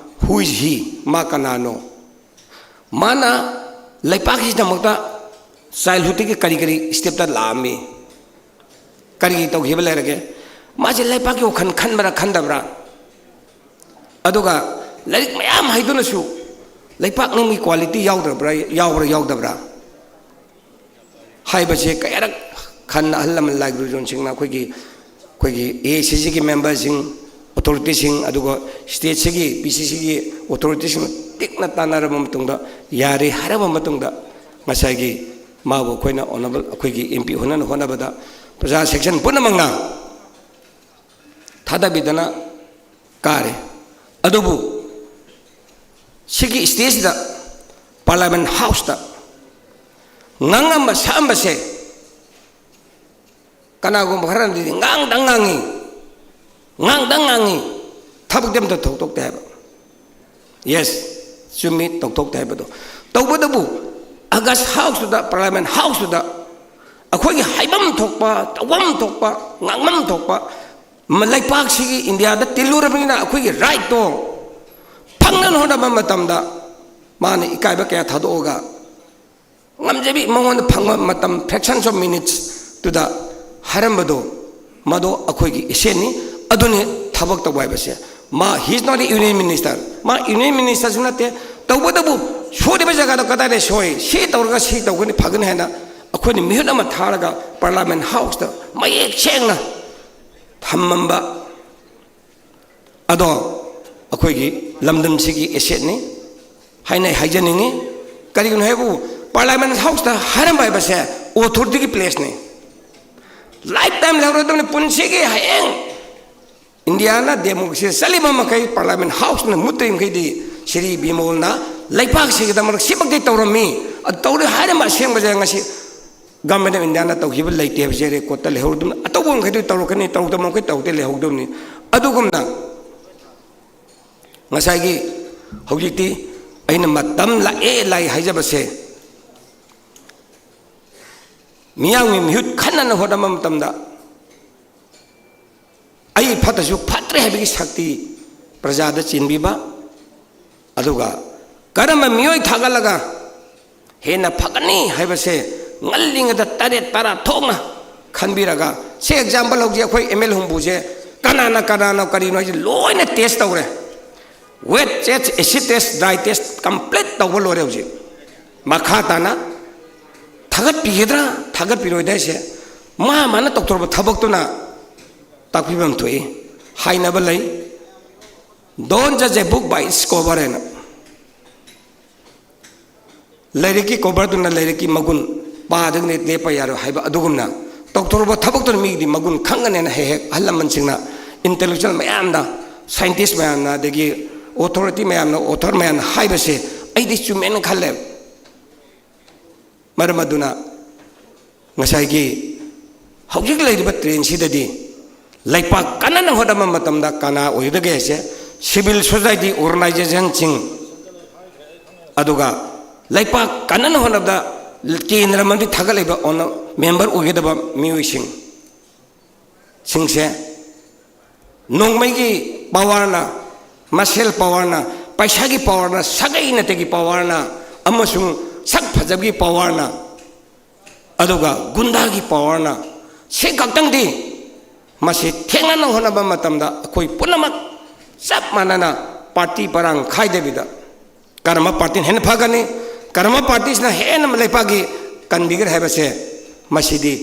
who is he, ꯃꯥ ꯀꯅꯥꯅꯣ? ꯃꯥꯅ ꯂꯩꯄꯥꯛꯀꯤꯗꯃꯛꯇ ꯆꯥꯏꯜꯍꯨꯗꯇꯒꯤ ꯀꯔꯤ ꯀꯔꯤ ꯁ꯭ꯇꯦꯞꯇ ꯂꯥꯛꯑꯝꯃꯤ, ꯀꯔꯤ ꯇꯧꯈꯤꯕ ꯂꯩꯔꯒꯦ? ꯃꯥꯁꯦ ꯂꯩꯄꯥꯛꯀꯤ ꯋꯥꯈꯜ ꯈꯟꯕ꯭ꯔꯥ ꯈꯟꯗꯕ꯭ꯔꯥ? ꯑꯗꯨꯒ ꯂꯥꯏꯔꯤꯛ ꯃꯌꯥꯝ ꯍꯩꯗꯨꯅꯁꯨ ꯂꯩꯄꯥꯛ ꯅꯤꯡꯕꯒꯤ ꯀ꯭ꯋꯥꯂꯤꯇꯤ ꯌꯥꯎꯗ꯭ꯔꯕ꯭ꯔꯥ, ꯌꯥꯎꯕ꯭ꯔꯥ ꯌꯥꯎꯗꯕ꯭ꯔꯥ ꯍꯥꯏꯕꯁꯦ ꯀꯌꯥꯔꯛ ꯈꯟꯅ ꯑꯍꯜ ꯂꯃꯟ ꯂꯥꯏ ꯒꯨꯔꯨꯖꯣꯟꯁꯤꯡꯅ ꯑꯩꯈꯣꯏꯒꯤ, ꯑꯩꯈꯣꯏꯒꯤ ꯑꯦ ꯑꯥꯏ ꯁꯤ ꯁꯤꯒꯤ ꯃꯦꯝꯕꯔꯁꯤꯡ, ꯑꯣꯊꯣꯔꯤꯇꯤꯁꯤꯡ, ꯑꯗꯨꯒ ꯁ꯭ꯇꯦꯠꯁꯤꯒꯤ ꯄꯤ ꯁꯤ ꯁꯤꯒꯤ ꯑꯣꯊꯣꯔꯤꯇꯤꯁꯤꯡ ꯇꯤꯛꯅ ꯇꯥꯟꯅꯔꯕ ꯃꯇꯨꯡꯗ, ꯌꯥꯔꯦ ꯍꯥꯏꯔꯕ ꯃꯇꯨꯡꯗ, ꯉꯁꯥꯏꯒꯤ ꯃꯥꯕꯨ ꯑꯩꯈꯣꯏꯅ ꯑꯣꯅꯔꯦꯕꯜ ꯑꯩꯈꯣꯏꯒꯤ ꯑꯦꯝ ꯄꯤ ꯑꯣꯏꯍꯟꯅꯕ ꯍꯣꯠꯅꯕꯗ ꯄ꯭ꯔꯖꯥ ꯁꯦꯛꯁꯟ ꯄꯨꯝꯅꯃꯛꯅ ꯊꯥꯗꯕꯤꯗꯅ ꯀꯥꯔꯦ꯫ ꯑꯗꯨꯕꯨ ꯁꯤꯒꯤ ꯁ꯭ꯇꯦꯖꯁꯤꯗ ꯄꯥꯔꯂꯤꯌꯥꯃꯦꯟ ꯍꯥꯎꯁꯇ ꯉꯥꯡꯉꯝꯕ ꯁꯛꯑꯝꯕꯁꯦ, ꯀꯅꯥꯒꯨꯝꯕ ꯈꯔꯅꯗꯤ ꯉꯥꯡꯗꯪ ꯉꯥꯡꯉꯤ, ꯉꯥꯡꯗꯪ ꯉꯥꯡꯉꯤ, ꯊꯕꯛꯇꯤ ꯑꯝꯇ ꯇꯧꯊꯣꯛꯇꯦ ꯍꯥꯏꯕ꯫ ꯌꯦꯁ, ꯆꯨꯝꯃꯤ, ꯇꯧꯊꯣꯛꯇꯦ ꯍꯥꯏꯕꯗꯣ꯫ ꯇꯧꯕꯇꯕꯨ ꯑꯣꯒꯁ ꯍꯥꯎꯁꯇꯨꯗ, ꯄꯥꯔꯂꯤꯌꯥꯃꯦꯟ ꯍꯥꯎꯁꯇꯨꯗ ꯑꯩꯈꯣꯏꯒꯤ ꯍꯥꯏꯐꯝ ꯊꯣꯛꯄ, ꯇꯧꯐꯝ ꯊꯣꯛꯄ, ꯉꯥꯡꯐꯝ ꯊꯣꯛꯄ, ꯃ-, ꯂꯩꯄꯥꯛꯁꯤꯒꯤ ꯏꯟꯗꯤꯌꯥꯗ ꯇꯤꯜꯂꯨꯔꯕꯅꯤꯅ ꯑꯩꯈꯣꯏꯒꯤ ꯔꯥꯏꯠꯇꯣ ꯐꯪꯅꯅ ꯍꯣꯠꯅꯕ ꯃꯇꯝꯗ ꯃꯥꯅ ꯏꯀꯥꯏꯕ ꯀꯌꯥ ꯊꯥꯗꯣꯛꯑꯒ ꯉꯝꯖꯕꯤ ꯃꯉꯣꯟꯗ ꯐꯪꯕ ꯃꯇꯝ, fractions of minutes ꯇꯨꯗ ꯍꯥꯏꯔꯝꯕꯗꯣ, ꯃꯗꯣ ꯑꯩꯈꯣꯏꯒꯤ ꯑꯦꯁꯦꯠꯅꯤ꯫ ꯑꯗꯨꯅꯤ ꯊꯕꯛ ꯇꯧꯕ ꯍꯥꯏꯕꯁꯦ꯫ ꯃꯥ, he is not a union minister, ꯃꯥ ꯌꯨꯅꯤꯌꯟ ꯃꯤꯅꯤꯁꯇꯔꯁꯨ ꯅꯠꯇꯦ꯫ ꯇꯧꯕꯇꯕꯨ ꯁꯣꯏꯔꯤꯕ ꯖꯒꯥꯗꯣ ꯀꯗꯥꯏꯗ ꯁꯣꯏ, ꯁꯤ ꯇꯧꯔꯒ ꯁꯤ ꯇꯧꯒꯅꯤ, ꯐꯒꯅꯤ ꯍꯥꯏꯅ ꯑꯩꯈꯣꯏꯅ ꯃꯤꯍꯨꯠ ꯑꯃ ꯊꯥꯔꯒ ꯄꯥꯔꯂꯤꯌꯥꯃꯦꯟ ꯍꯥꯎꯁꯇ ꯃꯌꯦꯛ ꯁꯦꯡꯅ ꯊꯝꯃꯝꯕ ꯑꯗꯣ ꯑꯩꯈꯣꯏꯒꯤ ꯂꯝꯗꯝꯁꯤꯒꯤ ꯑꯦꯁꯦꯠꯅꯤ ꯍꯥꯏꯅ ꯑꯩ ꯍꯥꯏꯖꯅꯤꯡꯉꯤ꯫ ꯀꯔꯤꯒꯤꯅꯣ ꯍꯥꯏꯕꯨ, ꯄꯥꯔꯂꯤꯌꯥꯃꯦꯟ ꯍꯥꯎꯁꯇ ꯍꯥꯏꯔꯝꯕ ꯍꯥꯏꯕꯁꯦ ꯑꯣꯊꯣꯔꯤꯇꯤꯒꯤ ꯄ꯭ꯂꯦꯁꯅꯤ꯫ Life time ꯂꯩꯍꯧꯔꯗꯕꯅꯤ꯫ ꯄꯨꯟꯁꯤꯒꯤ ꯍꯌꯦꯡ ꯏꯟꯗꯤꯌꯥꯅ ꯗꯦꯃꯣꯀ꯭ꯔꯦꯁꯤꯗ ꯆꯠꯂꯤꯕ ꯃꯈꯩ, ꯄꯥꯔꯂꯤꯌꯥꯃꯦꯟ ꯍꯥꯎꯁꯅ ꯃꯨꯠꯇ꯭ꯔꯤꯕ ꯃꯈꯩꯗꯤ ꯁ꯭ꯔꯤ ꯕꯤꯃꯣꯜꯅ ꯂꯩꯄꯥꯛꯁꯤꯒꯤꯗꯃꯛ ꯁꯤꯃꯛꯇꯤ ꯇꯧꯔꯝꯃꯤ, ꯑꯗꯨ ꯇꯧꯔꯦ ꯍꯥꯏꯔꯝꯕ ꯑꯁꯦꯡꯕꯁꯦ ꯉꯁꯤ ꯒꯚꯔꯟꯃꯦꯟꯠ ꯑꯣꯐ ꯏꯟꯗꯤꯌꯥꯅ ꯇꯧꯈꯤꯕ ꯂꯩꯇꯦ ꯍꯥꯏꯕꯁꯦ ꯔꯦꯀꯣꯔꯠꯇ ꯂꯩꯍꯧꯔꯗꯕꯅꯤ꯫ ꯑꯇꯧꯕ ꯃꯈꯩꯗꯨ ꯇꯧꯔꯛꯀꯅꯤ, ꯇꯧꯗꯕ ꯃꯈꯩ ꯇꯧꯗꯦ ꯂꯩꯍꯧꯗꯕꯅꯤ꯫ ꯑꯗꯨꯒꯨꯝꯅ ꯉꯁꯥꯏꯒꯤ ꯍꯧꯖꯤꯛꯇꯤ ꯑꯩꯅ ꯃꯇꯝ ꯂꯥꯛꯑꯦ ꯂꯥꯛꯑꯦ ꯍꯥꯏꯖꯕꯁꯦ, ꯃꯤꯌꯥꯝꯒꯤ ꯃꯤꯍꯨꯠ ꯈꯟꯅꯅ ꯍꯣꯠꯅꯕ ꯃꯇꯝꯗ ꯑꯩ ꯐꯠꯇꯁꯨ ꯐꯠꯇ꯭ꯔꯦ ꯍꯥꯏꯕꯒꯤ ꯁꯛꯇꯤ ꯄ꯭ꯔꯖꯥꯗ ꯆꯦꯟꯕꯤꯕ, ꯑꯗꯨꯒ ꯀꯔꯝꯕ ꯃꯤꯑꯣꯏ ꯊꯥꯒꯠꯂꯒ ꯍꯦꯟꯅ ꯐꯒꯅꯤ ꯍꯥꯏꯕꯁꯦ ꯉꯜꯂꯤꯉꯩꯗ ꯇꯔꯦꯠ ꯇꯔꯥ ꯊꯣꯛꯅ ꯈꯟꯕꯤꯔꯒ, ꯁꯤ ꯑꯦꯛꯖꯥꯝꯄꯜ ꯍꯧꯖꯤꯛ ꯑꯩꯈꯣꯏ ꯑꯦꯝ ꯑꯦꯜ ꯍꯨꯝꯐꯨꯁꯦ ꯀꯅꯥꯅ ꯀꯅꯥꯅꯣ ꯀꯔꯤꯅꯣ ꯍꯥꯏꯁꯦ ꯂꯣꯏꯅ ꯇꯦꯁ ꯇꯧꯔꯦ꯫ Wet test, acid test, dry test complete ꯇꯧꯕ ꯂꯣꯏꯔꯦ꯫ ꯍꯧꯖꯤꯛ ꯃꯈꯥ ꯇꯥꯅ ꯊꯥꯒꯠꯄꯤꯒꯗ꯭ꯔꯥ ꯊꯥꯒꯠꯄꯤꯔꯣꯏꯗ꯭ꯔꯥ ꯍꯥꯏꯁꯦ ꯃꯥ ꯃꯥꯅ ꯇꯧꯊꯣꯔꯛꯄ ꯊꯕꯛꯇꯨꯅ ꯇꯥꯛꯄꯤꯐꯝ ꯊꯣꯛꯏ꯫ ꯍꯥꯏꯅꯕ ꯂꯩ, "Don't judge a book by its cover" ꯍꯥꯏꯅ꯫ ꯂꯥꯏꯔꯤꯛꯀꯤ ꯀꯣꯕꯔꯗꯨꯅ ꯂꯥꯏꯔꯤꯛꯀꯤ ꯃꯒꯨꯟ, ꯄꯥꯗ꯭ꯔꯒꯗꯤ ꯂꯦꯞꯄ ꯌꯥꯔꯣꯏ ꯍꯥꯏꯕ ꯑꯗꯨꯒꯨꯝꯅ, ꯇꯧꯊꯣꯔꯛꯄ ꯊꯕꯛꯇꯨꯅ ꯃꯤꯒꯤꯗꯤ ꯃꯒꯨꯟ ꯈꯪꯒꯅꯦꯅ ꯍꯦꯛ ꯍꯦꯛ ꯑꯍꯜ ꯂꯃꯟꯁꯤꯡꯅ, intellectual ꯃꯌꯥꯝꯅ, scientist ꯃꯌꯥꯝꯅ, ꯑꯗꯒꯤ authority ꯃꯌꯥꯝꯅ, author ꯃꯌꯥꯝꯅ ꯍꯥꯏꯕꯁꯦ ꯑꯩꯗꯤ ꯆꯨꯝꯃꯦꯅ ꯈꯜꯂꯦ꯫ ꯃꯔꯝ ꯑꯗꯨꯅ ꯉꯁꯥꯏꯒꯤ ꯍꯧꯖꯤꯛ ꯂꯩꯔꯤꯕ trendꯁꯤꯗꯗꯤ ꯂꯩꯄꯥꯛ ꯀꯟꯅꯅ ꯍꯣꯠꯅꯕ ꯃꯇꯝꯗ ꯀꯅꯥ ꯑꯣꯏꯒꯗꯒꯦ ꯍꯥꯏꯁꯦ, civil society organizationꯁꯤꯡ, ꯑꯗꯨꯒ ꯂꯩꯄꯥꯛ ꯀꯟꯅꯅ ꯍꯣꯠꯅꯕꯗ ꯀꯦꯟꯗ꯭ꯔ ꯃꯟꯗꯤ ꯊꯥꯒꯠꯂꯤꯕ member ꯑꯣꯏꯒꯗꯕ ꯃꯤꯑꯣꯏꯁꯤꯡ, ꯁꯤꯡꯁꯦ ꯅꯣꯡꯃꯩꯒꯤ powerꯅ, muscle powerꯅ, ꯄꯩꯁꯥꯒꯤ powerꯅ, ꯁꯥꯒꯩ ꯅꯥꯇꯩꯒꯤ powerꯅ, ꯑꯃꯁꯨꯡ ꯁꯛ ꯐꯖꯕꯒꯤ powerꯅ, ꯑꯗꯨꯒ ꯒꯨꯟꯗꯥꯒꯤ powerꯅ, ꯁꯤ ꯈꯛꯇꯪꯗꯤ ꯃꯁꯤ ꯊꯦꯡꯅꯅ ꯍꯣꯠꯅꯕ ꯃꯇꯝꯗ ꯑꯩꯈꯣꯏ ꯄꯨꯝꯅꯃꯛ ꯆꯞ ꯃꯥꯟꯅꯅ party ꯄꯔꯥꯡ ꯈꯥꯏꯗꯕꯤꯗ ꯀꯔꯝꯕ partyꯅ ꯍꯦꯟꯅ ꯐꯒꯅꯤ, ꯀꯔꯝꯕ partyꯁꯤꯅ ꯍꯦꯟꯅ ꯂꯩꯄꯥꯛꯀꯤ ꯀꯟꯕꯤꯒꯅꯤ ꯍꯥꯏꯕꯁꯦ ꯃꯁꯤꯗꯤ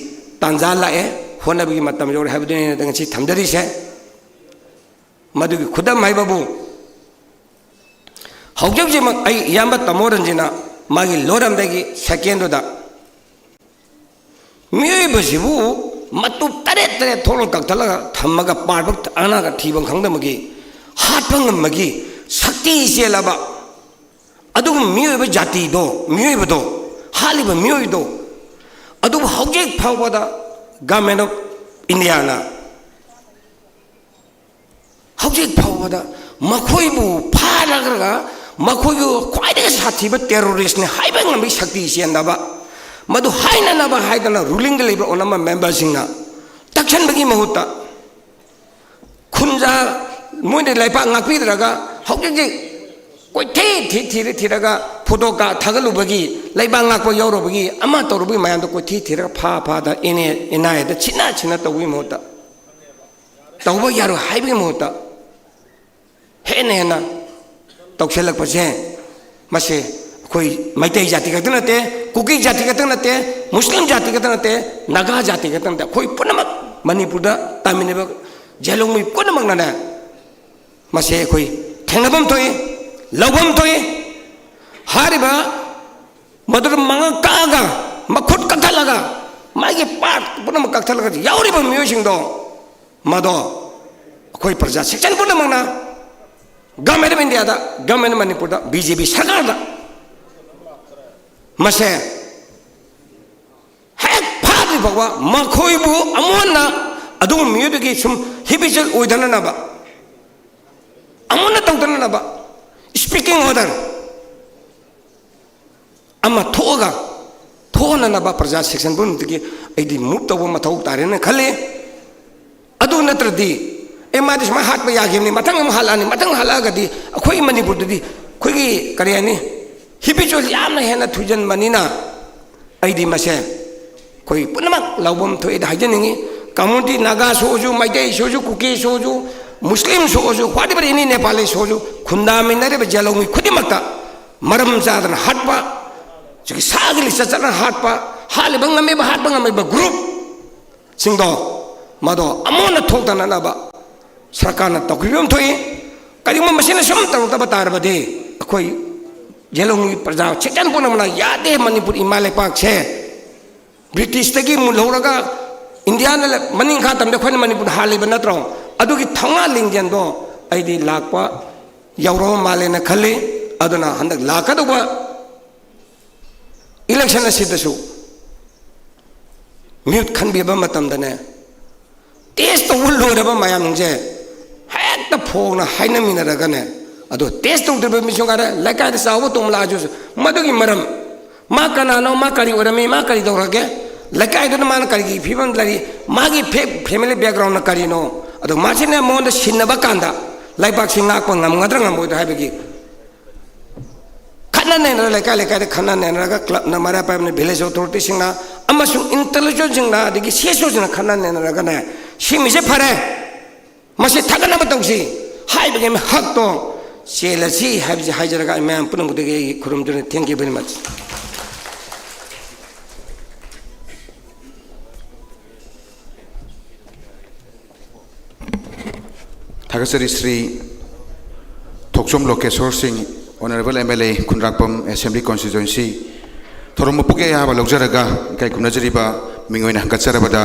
ꯇꯥꯟꯖꯥ ꯂꯥꯛꯑꯦ, ꯍꯣꯠꯅꯕꯒꯤ ꯃꯇꯝ ꯌꯧꯔꯦ ꯍꯥꯏꯕꯗꯨꯅꯤ ꯑꯩꯅ ꯉꯁꯤ ꯊꯝꯖꯔꯤꯁꯦ꯫ ꯃꯗꯨꯒꯤ ꯈꯨꯗꯝ ꯍꯥꯏꯕꯕꯨ ꯍꯧꯖꯤꯛ ꯍꯧꯖꯤꯛꯃꯛ ꯑꯩ ꯏꯌꯥꯝꯕ ꯇꯥꯃꯣ ꯔꯟꯖꯤꯅ ꯃꯥꯒꯤ ꯂꯣꯏꯔꯝꯗꯥꯏꯒꯤ secondꯗꯨꯗ ꯃꯤꯑꯣꯏꯕꯁꯤꯕꯨ ꯃꯇꯨꯞ ꯇꯔꯦꯠ ꯇꯔꯦꯠ ꯊꯣꯛꯅ ꯀꯛꯊꯠꯂꯒ ꯊꯝꯃꯒ ꯄꯥꯕ ꯑꯅꯥꯒ ꯊꯤꯕ ꯈꯪꯗꯕꯒꯤ ꯍꯥꯠꯄ ꯉꯝꯕꯒꯤ ꯁꯛꯇꯤ ꯆꯦꯜꯂꯕ ꯑꯗꯨꯒꯨꯝꯕ ꯃꯤꯑꯣꯏꯕ ꯖꯥꯇꯤꯗꯣ, ꯃꯤꯑꯣꯏꯕꯗꯣ, ꯍꯥꯠꯂꯤꯕ ꯃꯤꯑꯣꯏꯗꯣ, ꯑꯗꯨꯕꯨ ꯍꯧꯖꯤꯛ ꯐꯥꯎꯕꯗ Government of Indiaꯅ ꯍꯧꯖꯤꯛ ꯐꯥꯎꯕꯗ ꯃꯈꯣꯏꯕꯨ ꯐꯥꯔꯒ ꯃꯈꯣꯏꯕꯨ ꯈ꯭ꯋꯥꯏꯗꯒꯤ ꯁꯥꯊꯤꯕ terroristꯅꯤ ꯍꯥꯏꯕ ꯉꯝꯕꯒꯤ ꯁꯛꯇꯤ ꯆꯦꯟꯗꯕ, ꯃꯗꯨ ꯍꯥꯏꯅꯅꯕ ꯍꯥꯏꯗꯅ rulingꯗ ꯂꯩꯕ ꯑꯣꯅꯝꯕ memberꯁꯤꯡꯅ ꯇꯛꯁꯟꯕꯒꯤ ꯃꯍꯨꯠꯇ ꯈꯨꯟꯖꯥ, ꯃꯣꯏꯅ ꯂꯩꯄꯥꯛ ꯉꯥꯛꯄꯤꯗ꯭ꯔꯒ ꯍꯧꯖꯤꯛ ꯍꯧꯖꯤꯛ ꯀꯣꯏꯊꯤ ꯊꯤ-, ꯊꯤꯔ-, ꯊꯤꯔꯒ photo ꯀꯥ-, ꯊꯥꯒꯠꯂꯨꯕꯒꯤ, ꯂꯩꯕꯥꯛ ꯉꯥꯛꯄ ꯌꯥꯎꯔꯨꯕꯒꯤ, ꯑꯃ ꯇꯧꯔꯨꯕꯒꯤ ꯃꯌꯥꯝꯗꯣ ꯀꯣꯏꯊꯤ ꯊꯤꯔꯒ ꯐꯥ ꯐꯥꯗ ꯏꯅꯦ ꯏꯅꯥꯏꯗ ꯁꯤꯟꯅ ꯁꯤꯟꯅ ꯇꯧꯕꯒꯤ ꯃꯍꯨꯠꯇ, ꯇꯧꯕ ꯌꯥꯔꯣꯏ ꯍꯥꯏꯕꯒꯤ ꯃꯍꯨꯠꯇ ꯍꯦꯟꯅ ꯍꯦꯟꯅ ꯇꯧꯁꯤꯜꯂꯛꯄꯁꯦ, ꯃꯁꯦ ꯑꯩꯈꯣꯏ ꯃꯩꯇꯩ ꯖꯥꯇꯤ ꯈꯛꯇ ꯅꯠꯇꯦ, ꯀꯨꯀꯤ ꯖꯥꯇꯤ ꯈꯛꯇ ꯅꯠꯇꯦ, ꯃꯨꯁꯂꯤꯝ ꯖꯥꯇꯤ ꯈꯛꯇ ꯅꯠꯇꯦ, ꯅꯥꯒꯥ ꯖꯥꯇꯤ ꯈꯛꯇ ꯅꯠꯇꯦ, ꯑꯩꯈꯣꯏ ꯄꯨꯝꯅꯃꯛ ꯃꯅꯤꯄꯨꯔꯗ ꯇꯥꯃꯤꯟꯅꯕ ꯖꯦꯂꯣꯡꯃꯤ ꯄꯨꯝꯅꯃꯛꯅꯅꯦ, ꯃꯁꯦ ꯑꯩꯈꯣꯏ ꯊꯦꯡꯅꯐꯝ ꯊꯣꯛꯏ, ꯂꯧꯐꯝ ꯊꯣꯛꯏ꯫ ꯍꯥꯏꯔꯤꯕ ꯃꯗꯨꯗ ꯃꯉꯛ ꯀꯛꯑꯒ, ꯃꯈꯨꯠ ꯀꯛꯊꯠꯂꯒ, ꯃꯥꯒꯤ ꯄꯥꯔꯠ ꯄꯨꯝꯅꯃꯛ ꯀꯛꯊꯠꯂꯒ ꯌꯥꯎꯔꯤꯕ ꯃꯤꯑꯣꯏꯁꯤꯡꯗꯣ, ꯃꯗꯣ ꯑꯩꯈꯣꯏ ꯄ꯭ꯔꯖꯥ ꯁꯦꯛꯁꯟ ꯄꯨꯝꯅꯃꯛꯅ Government of India the, Government of ꯃꯅꯤꯄꯨꯔꯗ, ꯕꯤ ꯖꯦ ꯄꯤ ꯁꯔꯀꯥꯔꯗ ꯃꯁꯦ ꯍꯦꯛ ꯐꯥꯗ꯭ꯔꯤ ꯐꯥꯎꯕ ꯃꯈꯣꯏꯕꯨ ꯑꯃꯨꯛ ꯍꯟꯅ ꯑꯗꯨꯒꯨꯝꯕ ꯃꯤꯑꯣꯏꯗꯨꯒꯤ ꯁꯨꯝ habitual ꯑꯣꯏꯗꯅꯅꯕ, ꯑꯃꯨꯛ ꯍꯟꯅ ꯇꯧꯗꯅꯅꯕ speaking order ꯑꯃ ꯊꯣꯛꯑꯒ ꯊꯣꯛꯍꯟꯅꯅꯕ ꯄ꯭ꯔꯖꯥ ꯁꯦꯛꯁꯟ ꯄꯨꯝꯅꯃꯛꯇꯒꯤ ꯑꯩꯗꯤ move ꯇꯧꯕ ꯃꯊꯧ ꯇꯥꯔꯦꯅ ꯈꯜꯂꯤ꯫ ꯑꯗꯨ ꯅꯠꯇ꯭ꯔꯗꯤ, ꯑꯦ, ꯃꯥꯗꯤ ꯁꯨꯃꯥꯏꯅ ꯍꯥꯠꯄ ꯌꯥꯈꯤꯕꯅꯤ, ꯃꯊꯪ ꯑꯃꯨꯛ ꯍꯥꯠꯂꯛꯑꯅꯤ, ꯃꯊꯪ ꯍꯥꯠꯂꯛꯑꯒꯗꯤ ꯑꯩꯈꯣꯏ ꯃꯅꯤꯄꯨꯔꯗꯗꯤ ꯑꯩꯈꯣꯏꯒꯤ, ꯀꯔꯤ ꯍꯥꯏꯅꯤ, habitual ꯌꯥꯝꯅ ꯍꯦꯟꯅ ꯊꯨꯖꯟꯕꯅꯤꯅ ꯑꯩꯗꯤ ꯃꯁꯦ ꯑꯩꯈꯣꯏ ꯄꯨꯝꯅꯃꯛ ꯂꯧꯐꯝ ꯊꯣꯛꯏꯗ ꯍꯥꯏꯖꯅꯤꯡꯉꯤ꯫ Community ꯅꯥꯒꯥ ꯁꯣꯛꯑꯁꯨ, ꯃꯩꯇꯩ ꯁꯣꯛꯑꯁꯨ, ꯀꯨꯀꯤ ꯁꯣꯛꯑꯁꯨ, ꯃꯨꯁꯂꯤꯝ ꯁꯣꯛꯑꯁꯨ, whatever any Nepali ꯁꯣꯛꯑꯁꯨ, ꯈꯨꯟꯗꯥꯃꯤꯟꯅꯔꯤꯕ ꯖꯦꯂꯣꯡꯃꯤ ꯈꯨꯗꯤꯡꯃꯛꯇ ꯃꯔꯝ ꯆꯥꯗꯅ ꯍꯥꯠꯄ, ꯁꯤꯒꯤ ꯁꯥꯒꯤ ꯂꯤꯆꯠ ꯆꯠꯅ ꯍꯥꯠꯄ, ꯍꯥꯠꯂꯤꯕ ꯉꯝꯃꯤꯕ, ꯍꯥꯠꯄ ꯉꯝꯃꯤꯕ group ꯁꯤꯡꯗꯣ, ꯃꯗꯣ ꯑꯃꯨꯛ ꯍꯟꯅ ꯊꯣꯛꯇꯅꯅꯕ ꯁꯔꯀꯥꯔꯅ ꯇꯧꯈꯤꯕ ꯑꯃ ꯊꯣꯛꯏ꯫ ꯀꯔꯤꯒꯨꯝꯕ ꯃꯁꯤꯅ ꯁꯨꯝ ꯇꯧꯔꯛꯇꯕ ꯇꯥꯔꯕꯗꯤ, ꯑꯩꯈꯣꯏ ꯖꯦꯂꯣꯡꯒꯤ ꯄ꯭ꯔꯖꯥ ꯁꯦꯛꯁꯟ ꯄꯨꯝꯅꯃꯛꯅ ꯌꯥꯗꯦ, ꯃꯅꯤꯄꯨꯔ ꯏꯃꯥ ꯂꯩꯄꯥꯛꯁꯦ ꯕ꯭ꯔꯤꯇꯤꯁꯇꯒꯤ ꯃꯨꯜꯍꯧꯔꯒ ꯏꯟꯗꯤꯌꯥꯅ ꯂ-, ꯃꯅꯤꯡ ꯈꯥ ꯇꯝꯗ ꯑꯩꯈꯣꯏꯅ ꯃꯅꯤꯄꯨꯔ ꯍꯥꯜꯂꯤꯕ ꯅꯠꯇ꯭ꯔꯣ? ꯑꯗꯨꯒꯤ ꯊꯧꯅꯥ ꯂꯤꯡꯖꯦꯜꯗꯣ ꯑꯩꯗꯤ ꯂꯥꯛꯄ ꯌꯧꯔꯕ ꯃꯥꯜꯂꯦꯅ ꯈꯜꯂꯤ꯫ ꯑꯗꯨꯅ ꯍꯟꯗꯛ ꯂꯥꯛꯀꯗꯧꯕ election ꯑꯁꯤꯗꯁꯨ ꯃꯤꯍꯨꯠ ꯈꯟꯕꯤꯕ ꯃꯇꯝꯗꯅꯦ, test ꯇꯧꯕ ꯂꯣꯏꯔꯕ ꯃꯌꯥꯝꯁꯦ ꯍꯦꯛꯇ ꯐꯣꯡꯅ ꯍꯥꯏꯅꯃꯤꯟꯅꯔꯒꯅꯦ, ꯑꯗꯣ test ꯇꯧꯗ꯭ꯔꯤꯕ ꯃꯤꯁꯨ ꯉꯥꯏꯔꯦ, ꯂꯩꯀꯥꯏꯗ ꯆꯥꯎꯕ ꯇꯣꯝꯕ ꯂꯥꯛꯑꯁꯨ, ꯃꯗꯨꯒꯤ ꯃꯔꯝ, ꯃꯥ ꯀꯅꯥꯅꯣ, ꯃꯥ ꯀꯔꯤ ꯑꯣꯏꯔꯝꯃꯤ, ꯃꯥ ꯀꯔꯤ ꯇꯧꯔꯒꯦ, ꯂꯩꯀꯥꯏꯗꯨꯅ ꯃꯥꯅ ꯀꯔꯤꯒꯤ ꯐꯤꯕꯝꯗ ꯂꯩꯔꯤ, ꯃꯥꯒꯤ ꯐꯦ-, family backgroundꯅ ꯀꯔꯤꯅꯣ, ꯑꯗꯣ ꯃꯁꯤꯅ ꯃꯉꯣꯟꯗ ꯁꯤꯟꯅꯕ ꯀꯥꯟꯗ ꯂꯩꯕꯥꯛꯁꯤ ꯉꯥꯛꯄ ꯉꯝꯒꯗ꯭ꯔꯥ ꯉꯝꯃꯣꯏꯗ꯭ꯔꯥ ꯍꯥꯏꯕꯒꯤ ꯈꯠꯅ ꯅꯩꯅꯔ, ꯂꯩꯀꯥꯏ ꯂꯩꯀꯥꯏꯗ ꯈꯠꯅ ꯅꯩꯅꯔꯒ clubꯅ ꯃꯔꯥꯏ ꯄꯥꯏꯕꯅ, village authorityꯁꯤꯡꯅ ꯑꯃꯁꯨꯡ intellectualꯁꯤꯡꯅ, ꯑꯗꯒꯤ C S Oꯁꯤꯡꯅ ꯈꯠꯅ ꯅꯩꯅꯔꯒꯅꯦ, ꯁꯤꯃꯤꯁꯦ ꯐꯔꯦ, ꯃꯁꯤ ꯊꯥꯒꯠꯅꯕ ꯇꯧꯁꯤ ꯍꯥꯏꯕꯒꯤ ꯍꯛꯇꯣ ꯆꯦꯜꯂꯁꯤ ꯍꯥꯏꯕꯁꯤ ꯍꯥꯏꯖꯔꯒ ꯑꯩ ꯃꯌꯥꯝ ꯄꯨꯝꯅꯃꯛꯇꯒꯤ ꯑꯩ ꯈꯨꯔꯨꯝꯖꯔꯤ꯫ Thank you very much꯫ ꯊꯥꯒꯠꯆꯔꯤ ꯁ꯭ꯔꯤ ꯊꯣꯛꯆꯣꯝ ꯂꯣꯀꯦꯁꯣꯔ ꯁꯤꯡ, Honourable M L A, Khundrakpam Assembly Constituency꯫ ꯊꯧꯔꯝ ꯃꯄꯨꯒꯤ ꯑꯌꯥꯕ ꯂꯧꯖꯔꯒ ꯏꯀꯥꯏ ꯈꯨꯝꯅꯖꯔꯤꯕ ꯃꯤꯡ ꯑꯣꯏꯅ ꯍꯪꯒꯠꯆꯔꯕꯗ,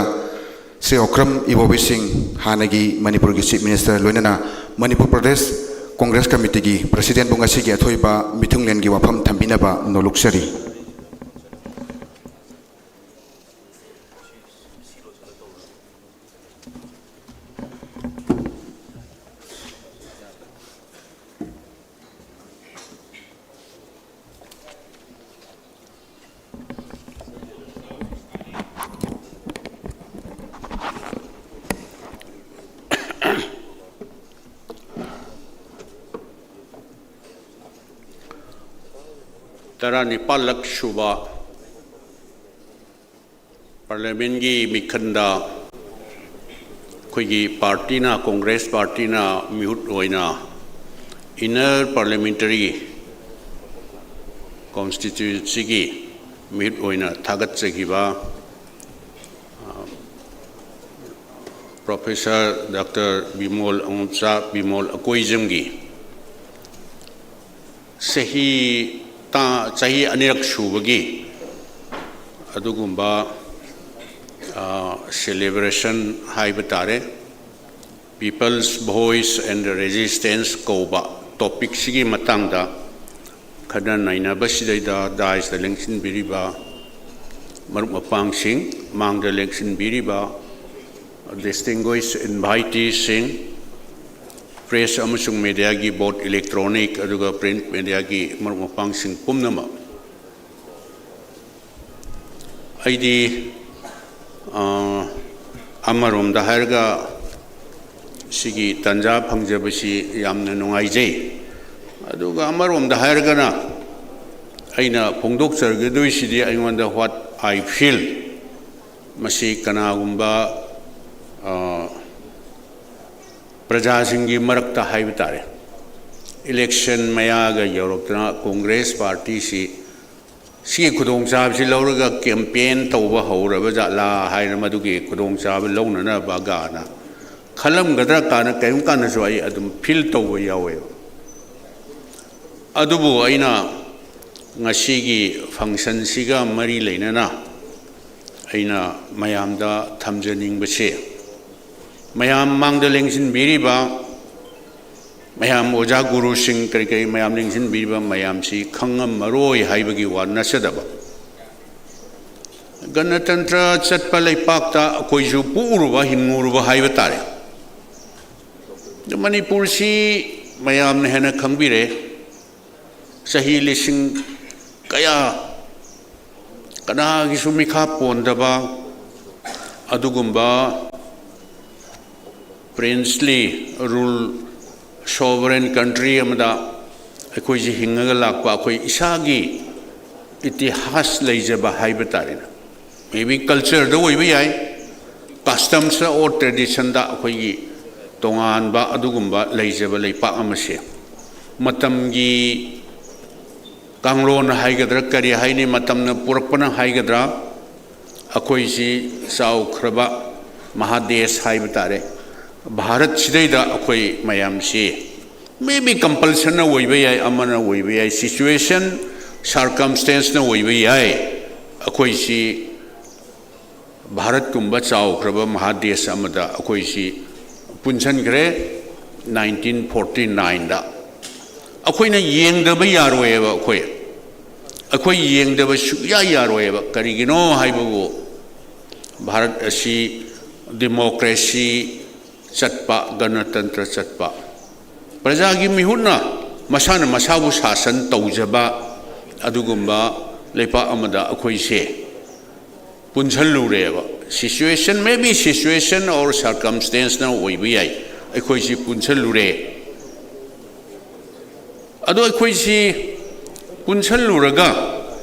ꯁ꯭ꯔꯤ ꯑꯣꯀ꯭ꯔꯝ ꯏꯕꯣꯕꯤ ꯁꯤꯡ, ꯍꯥꯟꯅꯒꯤ ꯃꯅꯤꯄꯨꯔꯒꯤ Chief Minister, ꯂꯣꯏꯅꯅ ꯃꯅꯤꯄꯨꯔ ꯄ꯭ꯔꯗꯦꯁ ꯀꯣꯡꯒ꯭ꯔꯦꯁ ꯀꯃꯤꯇꯤꯒꯤ President ꯕꯨ ꯉꯁꯤꯒꯤ ꯑꯊꯣꯏꯕ ꯃꯤꯊꯨꯡꯂꯦꯟꯒꯤ ꯋꯥꯐꯝ ꯊꯝꯕꯤꯅꯕ ꯅꯣꯂꯨꯛꯆꯔꯤ꯫ ꯇꯔꯥꯅꯤꯄꯥꯜꯂꯛ ꯁꯨꯕ Parliament ꯀꯤ ꯃꯤꯈꯟꯗ ꯑꯩꯈꯣꯏꯒꯤ party ꯅ, ꯀꯣꯡꯒ꯭ꯔꯦꯁ party ꯅ ꯃꯤꯍꯨꯠ ꯑꯣꯏꯅ Inner Parliamentary Constituency ꯒꯤ ꯃꯤꯍꯨꯠ ꯑꯣꯏꯅ ꯊꯥꯒꯠꯆꯈꯤꯕ, ꯑ, Professor Doctor ꯕꯤꯃꯣꯜ, ꯑꯉꯣꯝꯆꯥ ꯕꯤꯃꯣꯜ ꯑꯀꯣꯏꯖꯝꯒꯤ ꯆꯍꯤ ꯇꯥ-, ꯆꯍꯤ ꯑꯅꯤꯔꯛ ꯁꯨꯕꯒꯤ ꯑꯗꯨꯒꯨꯝꯕ, ꯑ, celebration ꯍꯥꯏꯕ ꯇꯥꯔꯦ, People's Voice and Resistance ꯀꯧꯕ topic ꯁꯤꯒꯤ ꯃꯇꯥꯡꯗ ꯈꯟꯅ ꯅꯩꯅꯕꯁꯤꯗꯩꯗ dais ꯇ ꯂꯦꯡꯁꯤꯟꯕꯤꯔꯤꯕ ꯃꯔꯨꯞ ꯃꯄꯥꯡꯁꯤꯡ, ꯃꯥꯡꯗ ꯂꯦꯡꯁꯤꯟꯕꯤꯔꯤꯕ distinguished invitee ꯁꯤꯡ, press ꯑꯃꯁꯨꯡ media ꯒꯤ, both electronic ꯑꯗꯨꯒ print media ꯒꯤ ꯃꯔꯨꯞ ꯃꯄꯥꯡꯁꯤꯡ ꯄꯨꯝꯅꯃꯛ, ꯑꯩꯗꯤ, ꯑ, ꯑꯃꯔꯣꯝꯗ ꯍꯥꯏꯔꯒ ꯁꯤꯒꯤ ꯇꯥꯟꯖꯥ ꯐꯪꯖꯕꯁꯤ ꯌꯥꯝꯅ ꯅꯨꯡꯉꯥꯏꯖꯩ꯫ ꯑꯗꯨꯒ ꯑꯃꯔꯣꯝꯗ ꯍꯥꯏꯔꯒꯅ ꯑꯩꯅ ꯐꯣꯡꯗꯣꯛꯆꯔꯒꯗꯣꯏꯁꯤꯗꯤ ꯑꯩꯉꯣꯟꯗ what I feel, ꯃꯁꯤ ꯀꯅꯥꯒꯨꯝꯕ, ꯑ, ꯄ꯭ꯔꯖꯥꯁꯤꯡꯒꯤ ꯃꯔꯛꯇ ꯍꯥꯏꯕ ꯇꯥꯔꯦ, election ꯃꯌꯥꯒ ꯌꯧꯔꯛꯇꯅ ꯀꯣꯡꯒ꯭ꯔꯦꯁ party ꯁꯤ ꯁꯤꯒꯤ ꯈꯨꯗꯣꯡꯆꯥꯕꯁꯤ ꯂꯧꯔꯒ campaign ꯇꯧꯕ ꯍꯧꯔꯕ ꯖꯥꯠꯂꯥ ꯍꯥꯏꯅ, ꯃꯗꯨꯒꯤ ꯈꯨꯗꯣꯡꯆꯥꯕ ꯂꯧꯅꯅꯕ ꯒꯥꯅ ꯈꯜꯂꯝꯒꯗ꯭ꯔꯥ ꯀꯥꯏꯅ ꯀꯔꯤꯒꯨꯝꯕ ꯀꯥꯟꯗꯁꯨ ꯑꯩ ꯑꯗꯨꯝ ꯐꯤꯜ ꯇꯧꯕ ꯌꯥꯎꯋꯦꯕ꯫ ꯑꯗꯨꯕꯨ ꯑꯩꯅ ꯉꯁꯤꯒꯤ ꯐꯪꯁꯟꯁꯤꯒ ꯃꯔꯤ ꯂꯩꯅꯅ ꯑꯩꯅ ꯃꯌꯥꯝꯗ ꯊꯝꯖꯅꯤꯡꯕꯁꯦ, ꯃꯌꯥꯝ ꯃꯥꯡꯗ ꯂꯦꯡꯁꯤꯟꯕꯤꯔꯤꯕ ꯃꯌꯥꯝ, ꯑꯣꯖꯥ ꯒꯨꯔꯨꯁꯤꯡ ꯀꯔꯤ ꯀꯔꯤ ꯃꯌꯥꯝ ꯂꯦꯡꯁꯤꯟꯕꯤꯔꯤꯕ ꯃꯌꯥꯝꯁꯤ ꯈꯪꯉꯝꯃꯔꯣꯏ ꯍꯥꯏꯕꯒꯤ ꯋꯥ ꯅꯠꯆꯗꯕ, ꯒꯅꯇꯟꯇ꯭ꯔ ꯆꯠꯄ ꯂꯩꯄꯥꯛꯇ ꯑꯩꯈꯣꯏꯁꯨ ꯄꯣꯛꯎꯔꯨꯕ, ꯍꯤꯡꯉꯨꯔꯨꯕ ꯍꯥꯏꯕ ꯇꯥꯔꯦ꯫ ꯑꯗꯨ ꯃꯅꯤꯄꯨꯔꯁꯤ ꯃꯌꯥꯝꯅ ꯍꯦꯟꯅ ꯈꯪꯕꯤꯔꯦ꯫ ꯆꯍꯤ ꯂꯤꯁꯤꯡ ꯀꯌꯥ ꯀꯅꯥꯒꯤꯁꯨ ꯃꯤꯈꯥ ꯄꯣꯟꯗꯕ ꯑꯗꯨꯒꯨꯝꯕ princely rule, sovereign country ꯑꯃꯗ ꯑꯩꯈꯣꯏꯁꯤ ꯍꯤꯡꯉꯒ ꯂꯥꯛꯄ, ꯑꯩꯈꯣꯏ ꯏꯁꯥꯒꯤ ꯏꯇꯤꯍꯥꯁ ꯂꯩꯖꯕ ꯍꯥꯏꯕ ꯇꯥꯔꯦꯅꯦ꯫ Maybe cultureꯗ ꯑꯣꯏꯕ ꯌꯥꯏ, customs or traditionꯗ ꯑꯩꯈꯣꯏꯒꯤ ꯇꯣꯉꯥꯟꯕ ꯑꯗꯨꯒꯨꯝꯕ ꯂꯩꯖꯕ ꯂꯩꯄꯥꯛ ꯑꯃꯁꯦ ꯃꯇꯝꯒꯤ ꯀꯥꯡꯂꯣꯟ ꯍꯥꯏꯒꯗ꯭ꯔꯥ, ꯀꯔꯤ ꯍꯥꯏꯅꯤ, ꯃꯇꯝꯅ ꯄꯨꯔꯛꯄꯅ ꯍꯥꯏꯒꯗ꯭ꯔꯥ, ꯑꯩꯈꯣꯏꯁꯤ ꯆꯥꯎꯈ꯭ꯔꯕ ꯃꯍꯥꯗꯦꯁ ꯍꯥꯏꯕ ꯇꯥꯔꯦ, ꯚꯥꯔꯠꯁꯤꯗꯩꯗ ꯑꯩꯈꯣꯏ ꯃꯌꯥꯝꯁꯤ maybe compulsionꯅ ꯑꯣꯏꯕ ꯌꯥꯏ, ꯑꯃꯅ ꯑꯣꯏꯕ ꯌꯥꯏ, situation, circumstanceꯅ ꯑꯣꯏꯕ ꯌꯥꯏ, ꯑꯩꯈꯣꯏꯁꯤ ꯚꯥꯔꯠꯀꯨꯝꯕ ꯆꯥꯎꯈ꯭ꯔꯕ ꯃꯍꯥꯗꯦꯁ ꯑꯃꯗ ꯑꯩꯈꯣꯏꯁꯤ ꯄꯨꯟꯁꯤꯟꯈ꯭ꯔꯦ꯫ Nineteen forty nineꯗ ꯑꯩꯈꯣꯏꯅ ꯌꯦꯡꯗꯕ ꯌꯥꯔꯣꯏꯑꯕ꯫ ꯑꯩꯈꯣꯏ ꯑꯩꯈꯣꯏ ꯌꯦꯡꯗꯕ ꯁꯨꯛꯌꯥ ꯌꯥꯔꯣꯏꯑꯕ꯫ ꯀꯔꯤꯒꯤꯅꯣ ꯍꯥꯏꯕꯕꯨ, ꯚꯥꯔꯠ ꯑꯁꯤ democracy ꯆꯠꯄ, ꯒꯅꯇꯟꯇ꯭ꯔ ꯆꯠꯄ, ꯄ꯭ꯔꯖꯥꯒꯤ ꯃꯤꯍꯨꯠꯅ ꯃꯁꯥꯅ ꯃꯁꯥꯕꯨ ꯁꯥꯁꯟ ꯇꯧꯖꯕ ꯑꯗꯨꯒꯨꯝꯕ ꯂꯩꯄꯥꯛ ꯑꯃꯗ ꯑꯩꯈꯣꯏꯁꯦ ꯄꯨꯟꯁꯜꯂꯨꯔꯦꯕ꯫ Situation, maybe situation or circumstanceꯅ ꯑꯣꯏꯕ ꯌꯥꯏ, ꯑꯩꯈꯣꯏꯁꯤ ꯄꯨꯟꯁꯜꯂꯨꯔꯦ꯫ ꯑꯗꯣ ꯑꯩꯈꯣꯏꯁꯤ ꯄꯨꯟꯁꯜꯂꯨꯔꯒ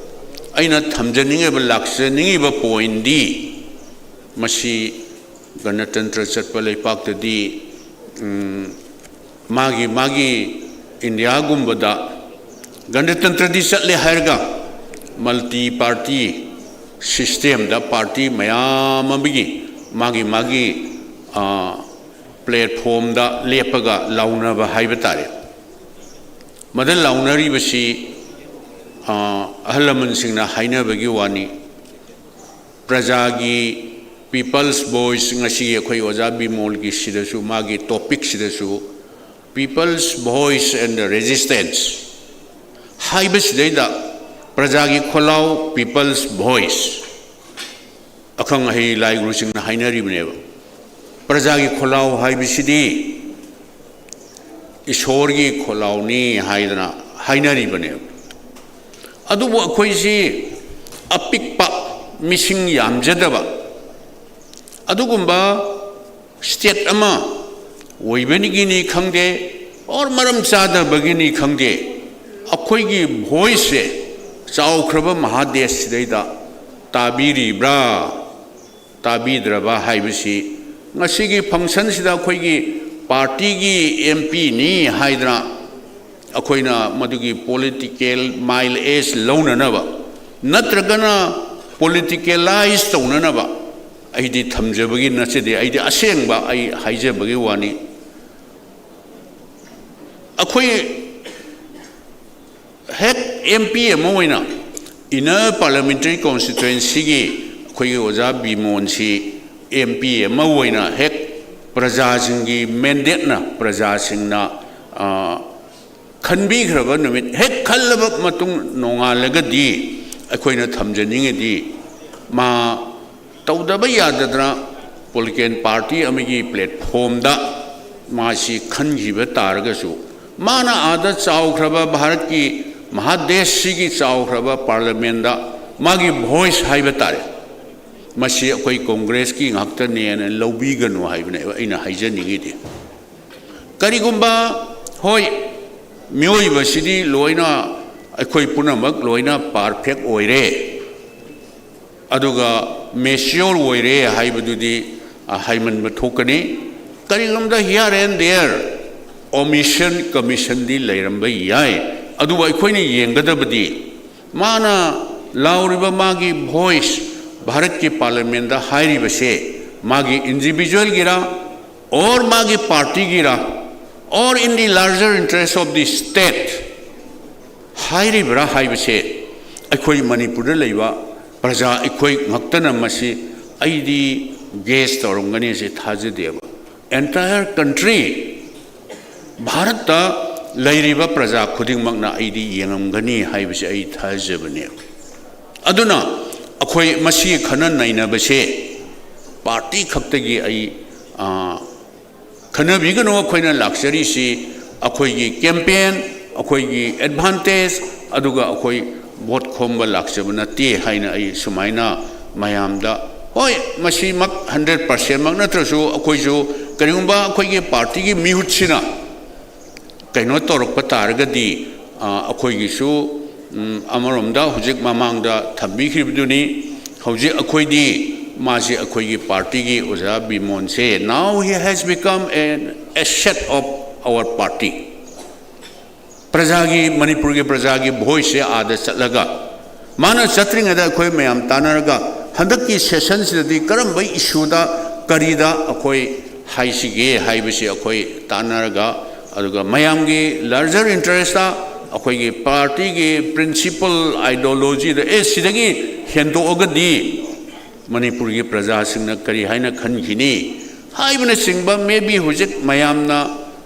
ꯑꯩꯅ ꯊꯝꯖꯅꯤꯡꯉꯤꯕ, ꯂꯥꯛꯆꯅꯤꯡꯉꯤꯕ pointꯗꯤ, ꯃꯁꯤ ꯒꯅꯇꯟꯇ꯭ꯔ ꯆꯠꯄ ꯂꯩꯄꯥꯛꯇꯗꯤ, ꯎꯝ, ꯃꯥꯒꯤ ꯃꯥꯒꯤ ꯏꯟꯗꯤꯌꯥꯒꯨꯝꯕꯗ ꯒꯅꯇꯟꯇ꯭ꯔꯗꯤ ꯆꯠꯂꯦ ꯍꯥꯏꯔꯒ multi party systemꯗ party ꯃꯌꯥꯝ ꯑꯃꯒꯤ ꯃꯥꯒꯤ ꯃꯥꯒꯤ, ꯑ, ꯄ꯭ꯂꯦꯠꯐꯣꯝꯗ ꯂꯦꯞꯄꯒ ꯂꯥꯎꯅꯕ ꯍꯥꯏꯕ ꯇꯥꯔꯦ꯫ ꯃꯗ ꯂꯥꯎꯅꯔꯤꯕꯁꯤ, ꯑ, ꯑꯍꯜ ꯂꯃꯟꯁꯤꯡꯅ ꯍꯥꯏꯅꯕꯒꯤ ꯋꯥꯅꯤ, ꯄ꯭ꯔꯖꯥꯒꯤ People's Voice, ꯉꯁꯤꯒꯤ ꯑꯩꯈꯣꯏ ꯑꯣꯖꯥ ꯕꯤꯃꯣꯜꯒꯤ ꯁꯤꯗꯁꯨ, ꯃꯥꯒꯤ ꯇꯣꯄꯤꯛꯁꯤꯗꯁꯨ People's Voice and the Resistance ꯍꯥꯏꯕꯁꯤꯗꯩꯗ, ꯄ꯭ꯔꯖꯥꯒꯤ ꯈꯣꯜꯂꯥꯎ, People's Voice, ꯑꯈꯪ ꯑꯍꯩ ꯂꯥꯏꯒꯨꯔꯨꯁꯤꯡꯅ ꯍꯥꯏꯅꯔꯤꯕꯅꯦꯕ꯫ ꯄ꯭ꯔꯖꯥꯒꯤ ꯈꯣꯜꯂꯥꯎ ꯍꯥꯏꯕꯁꯤꯗꯤ ꯏꯁꯣꯔꯒꯤ ꯈꯣꯜꯂꯥꯎꯅꯤ ꯍꯥꯏꯗꯅ ꯍꯥꯏꯅꯔꯤꯕꯅꯦꯕ꯫ ꯑꯗꯨꯕꯨ ꯑꯩꯈꯣꯏꯁꯤ ꯑꯄꯤꯛꯄ, ꯃꯤꯁꯤꯡ ꯌꯥꯝꯖꯗꯕ ꯑꯗꯨꯒꯨꯝꯕ ꯁ꯭ꯇꯦꯠ ꯑꯃ ꯑꯣꯏꯕꯒꯤꯅꯤ ꯈꯪꯗꯦ, ꯑꯣꯔ ꯃꯔꯝ ꯆꯥꯗꯕꯒꯤꯅꯤ ꯈꯪꯗꯦ, ꯑꯩꯈꯣꯏꯒꯤ ꯚꯣꯏꯁꯁꯦ ꯆꯥꯎꯈ꯭ꯔꯕ ꯃꯍꯥꯗꯦꯁꯁꯤꯗꯩꯗ ꯇꯥꯕꯤꯔꯤꯕ꯭ꯔꯥ, ꯇꯥꯕꯤꯗ꯭ꯔꯕ ꯍꯥꯏꯕꯁꯤ ꯉꯁꯤꯒꯤ ꯐꯪꯁꯟꯁꯤꯗ ꯑꯩꯈꯣꯏꯒꯤ ꯄꯥꯔꯇꯤꯒꯤ ꯑꯦꯝ ꯄꯤꯅꯤ ꯍꯥꯏꯗꯅ ꯑꯩꯈꯣꯏꯅ ꯃꯗꯨꯒꯤ ꯄꯣꯂꯤꯇꯤꯀꯦꯜ ꯃꯥꯏꯂꯦꯖ ꯂꯧꯅꯅꯕ ꯅꯠꯇ꯭ꯔꯒꯅ ꯄꯣꯂꯤꯇꯤꯀꯦꯂꯥꯏꯁ ꯇꯧꯅꯅꯕ ꯑꯩꯗꯤ ꯊꯝꯖꯕꯒꯤ ꯅꯠꯆꯗꯦ꯫ ꯑꯩꯗꯤ ꯑꯁꯦꯡꯕ ꯑꯩ ꯍꯥꯏꯖꯕꯒꯤ ꯋꯥꯅꯤ꯫ ꯑꯩꯈꯣꯏ ꯍꯦꯛ ꯑꯦꯝ ꯄꯤ ꯑꯃ ꯑꯣꯏꯅ, ꯏꯟꯅꯔ ꯄꯥꯔꯂꯤꯌꯥꯃꯦꯟꯇꯔꯤ ꯀꯣꯟꯁꯇꯤꯇ꯭ꯋꯦꯟꯁꯤꯒꯤ ꯑꯩꯈꯣꯏꯒꯤ ꯑꯣꯖꯥ ꯕꯤꯃꯣꯟꯁꯤ ꯑꯦꯝ ꯄꯤ ꯑꯃ ꯑꯣꯏꯅ ꯍꯦꯛ ꯄ꯭ꯔꯖꯥꯁꯤꯡꯒꯤ ꯃꯦꯟꯗꯦꯠꯅ, ꯄ꯭ꯔꯖꯥꯁꯤꯡꯅ, ꯑ, ꯈꯟꯕꯤꯈ꯭ꯔꯕ ꯅꯨꯃꯤꯠ ꯍꯦꯛ ꯈꯜꯂꯕ ꯃꯇꯨꯡ ꯅꯣꯡꯉꯥꯜꯂꯒꯗꯤ ꯑꯩꯈꯣꯏꯅ ꯊꯝꯖꯅꯤꯡꯉꯤꯗꯤ, ꯃꯥ ꯇꯧꯗꯕ ꯌꯥꯗꯗꯅ ꯄꯣꯂꯤꯇꯤꯀꯦꯜ ꯄꯥꯔꯇꯤ ꯑꯃꯒꯤ ꯄ꯭ꯂꯦꯠꯐꯣꯝꯗ ꯃꯥꯁꯤ ꯈꯟꯈꯤꯕ ꯇꯥꯔꯒꯁꯨ, ꯃꯥꯅ ꯑꯥꯗ ꯆꯥꯎꯈ꯭ꯔꯕ ꯚꯥꯔꯠꯀꯤ ꯃꯍꯥꯗꯦꯁꯁꯤꯒꯤ ꯆꯥꯎꯈ꯭ꯔꯕ ꯄꯥꯔꯂꯤꯌꯥꯃꯦꯟꯗ ꯃꯥꯒꯤ ꯚꯣꯏꯁ ꯍꯥꯏꯕ ꯇꯥꯔꯦ, ꯃꯁꯤ ꯑꯩꯈꯣꯏ ꯀꯣꯡꯒ꯭ꯔꯦꯁꯀꯤ ꯉꯥꯛꯇꯅꯦꯅ ꯂꯧꯕꯤꯒꯅꯨ ꯍꯥꯏꯕꯅꯦꯕ ꯑꯩꯅ ꯍꯥꯏꯖꯅꯤꯡꯉꯤꯗꯤ꯫ ꯀꯔꯤꯒꯨꯝꯕ, ꯍꯣꯏ, ꯃꯤꯑꯣꯏꯕꯁꯤꯗꯤ ꯂꯣꯏꯅ, ꯑꯩꯈꯣꯏ ꯄꯨꯝꯅꯃꯛ ꯂꯣꯏꯅ ꯄꯥꯔꯐꯦꯛ ꯑꯣꯏꯔꯦ, ꯑꯗꯨꯒ ꯃꯦꯆꯤꯌꯣꯔ ꯑꯣꯏꯔꯦ ꯍꯥꯏꯕꯗꯨꯗꯤ, ꯑ, ꯍꯥꯏꯃꯟꯕ ꯊꯣꯛꯀꯅꯤ꯫ ꯀꯔꯤꯒꯨꯝꯕꯗ here and there omission, commissionꯗꯤ ꯂꯩꯔꯝꯕ ꯌꯥꯏ, ꯑꯗꯨꯕꯨ ꯑꯩꯈꯣꯏꯅ ꯌꯦꯡꯒꯗꯕꯗꯤ ꯃꯥꯅ ꯂꯥꯎꯔꯤꯕ ꯃꯥꯒꯤ ꯚꯣꯏꯁ, ꯚꯥꯔꯠꯀꯤ ꯄꯥꯔꯂꯤꯌꯥꯃꯦꯟꯗ ꯍꯥꯏꯔꯤꯕꯁꯦ ꯃꯥꯒꯤ ꯏꯟꯗꯤꯚꯤꯖꯨꯋꯦꯜꯒꯤꯔꯥ, or ꯃꯥꯒꯤ ꯄꯥꯔꯇꯤꯒꯤꯔ, or in the larger interest of the state ꯍꯥꯏꯔꯤꯕ꯭ꯔꯥ ꯍꯥꯏꯕꯁꯦ ꯑꯩꯈꯣꯏ ꯃꯅꯤꯄꯨꯔꯗ ꯂꯩꯕ ꯄ꯭ꯔꯖꯥ ꯑꯩꯈꯣꯏ ꯉꯛꯇꯅ ꯃꯁꯤ ꯑꯩꯗꯤ ꯒꯦꯁ ꯇꯧꯔꯝꯒꯅꯤ ꯍꯥꯏꯁꯦ ꯊꯥꯖꯗꯦꯕ꯫ Entire country, ꯚꯥꯔꯠꯇ ꯂꯩꯔꯤꯕ ꯄ꯭ꯔꯖꯥ ꯈꯨꯗꯤꯡꯃꯛꯅ ꯑꯩꯗꯤ ꯌꯦꯡꯉꯝꯒꯅꯤ ꯍꯥꯏꯕꯁꯦ ꯑꯩ ꯊꯥꯖꯕꯅꯦ꯫ ꯑꯗꯨꯅ ꯑꯩꯈꯣꯏ ꯃꯁꯤ ꯈꯟꯅ ꯅꯩꯅꯕꯁꯦ ꯄꯥꯔꯇꯤ ꯈꯛꯇꯒꯤ ꯑꯩ, ꯑꯥ, ꯈꯟꯅꯕꯤꯒꯅꯨ꯫ ꯑꯩꯈꯣꯏꯅ ꯂꯥꯛꯆꯔꯤꯁꯤ ꯑꯩꯈꯣꯏꯒꯤ ꯀꯦꯝꯄꯦꯟ, ꯑꯩꯈꯣꯏꯒꯤ ꯑꯦꯗꯚꯥꯟꯇꯦꯖ, ꯑꯗꯨꯒ ꯑꯩꯈꯣꯏ ꯚꯣꯠ ꯈꯣꯝꯕ ꯂꯥꯛꯆꯕ ꯅꯠꯇꯦ ꯍꯥꯏꯅ ꯑꯩ ꯁꯨꯃꯥꯏꯅ ꯃꯌꯥꯝꯗ, ꯍꯣꯏ, ꯃꯁꯤꯃꯛ ꯍꯟꯗ꯭ꯔꯦꯠ ꯄꯥꯔꯁꯦꯟꯃꯛ ꯅꯠꯇ꯭ꯔꯁꯨ, ꯑꯩꯈꯣꯏꯁꯨ ꯀꯔꯤꯒꯨꯝꯕ ꯑꯩꯈꯣꯏꯒꯤ ꯄꯥꯔꯇꯤꯒꯤ ꯃꯤꯍꯨꯠꯁꯤꯅ ꯀꯩꯅꯣ ꯇꯧꯔꯛꯄ ꯇꯥꯔꯒꯗꯤ, ꯑ, ꯑꯩꯈꯣꯏꯒꯤꯁꯨ, ꯎꯝ, ꯑꯃꯔꯣꯝꯗ ꯍꯧꯖꯤꯛ ꯃꯃꯥꯡꯗ ꯊꯝꯕꯤꯈ꯭ꯔꯤꯕꯗꯨꯅꯤ꯫ ꯍꯧꯖꯤꯛ ꯑꯩꯈꯣꯏꯗꯤ ꯃꯥꯁꯤ ꯑꯩꯈꯣꯏꯒꯤ ꯄꯥꯔꯇꯤꯒꯤ ꯑꯣꯖꯥ ꯕꯤꯃꯣꯟꯁꯦ, now he has become an asset of our party꯫ ꯄ꯭ꯔꯖꯥꯒꯤ, ꯃꯅꯤꯄꯨꯔꯒꯤ ꯄ꯭ꯔꯖꯥꯒꯤ ꯚꯣꯏꯁꯁꯦ ꯑꯥꯗ ꯆꯠꯂꯒ, ꯃꯥꯅ ꯆꯠꯇ꯭ꯔꯤꯉꯩꯗ ꯑꯩꯈꯣꯏ ꯃꯌꯥꯝ ꯇꯥꯟꯅꯔꯒ ꯍꯟꯗꯛꯀꯤ ꯁꯦꯁꯟꯁꯤꯗꯗꯤ ꯀꯔꯝꯕ ꯏꯁꯨꯗ, ꯀꯔꯤꯗ ꯑꯩꯈꯣꯏ ꯍꯥꯏꯁꯤꯒꯦ ꯍꯥꯏꯕꯁꯤ ꯑꯩꯈꯣꯏ ꯇꯥꯟꯅꯔꯒ, ꯑꯗꯨꯒ ꯃꯌꯥꯝꯒꯤ larger interest-ꯇ, ꯑꯩꯈꯣꯏꯒꯤ ꯄꯥꯔꯇꯤꯒꯤ principle, ideology-ꯗ, ꯑꯦ, ꯁꯤꯗꯒꯤ ꯍꯦꯟꯗꯣꯛꯑꯒꯗꯤ ꯃꯅꯤꯄꯨꯔꯒꯤ ꯄ꯭ꯔꯖꯥꯁꯤꯡꯅ ꯀꯔꯤ ꯍꯥꯏꯅ ꯈꯟꯈꯤꯅꯤ ꯍꯥꯏꯕꯅꯆꯤꯡꯕ, maybe ꯍꯧꯖꯤꯛ ꯃꯌꯥꯝꯅ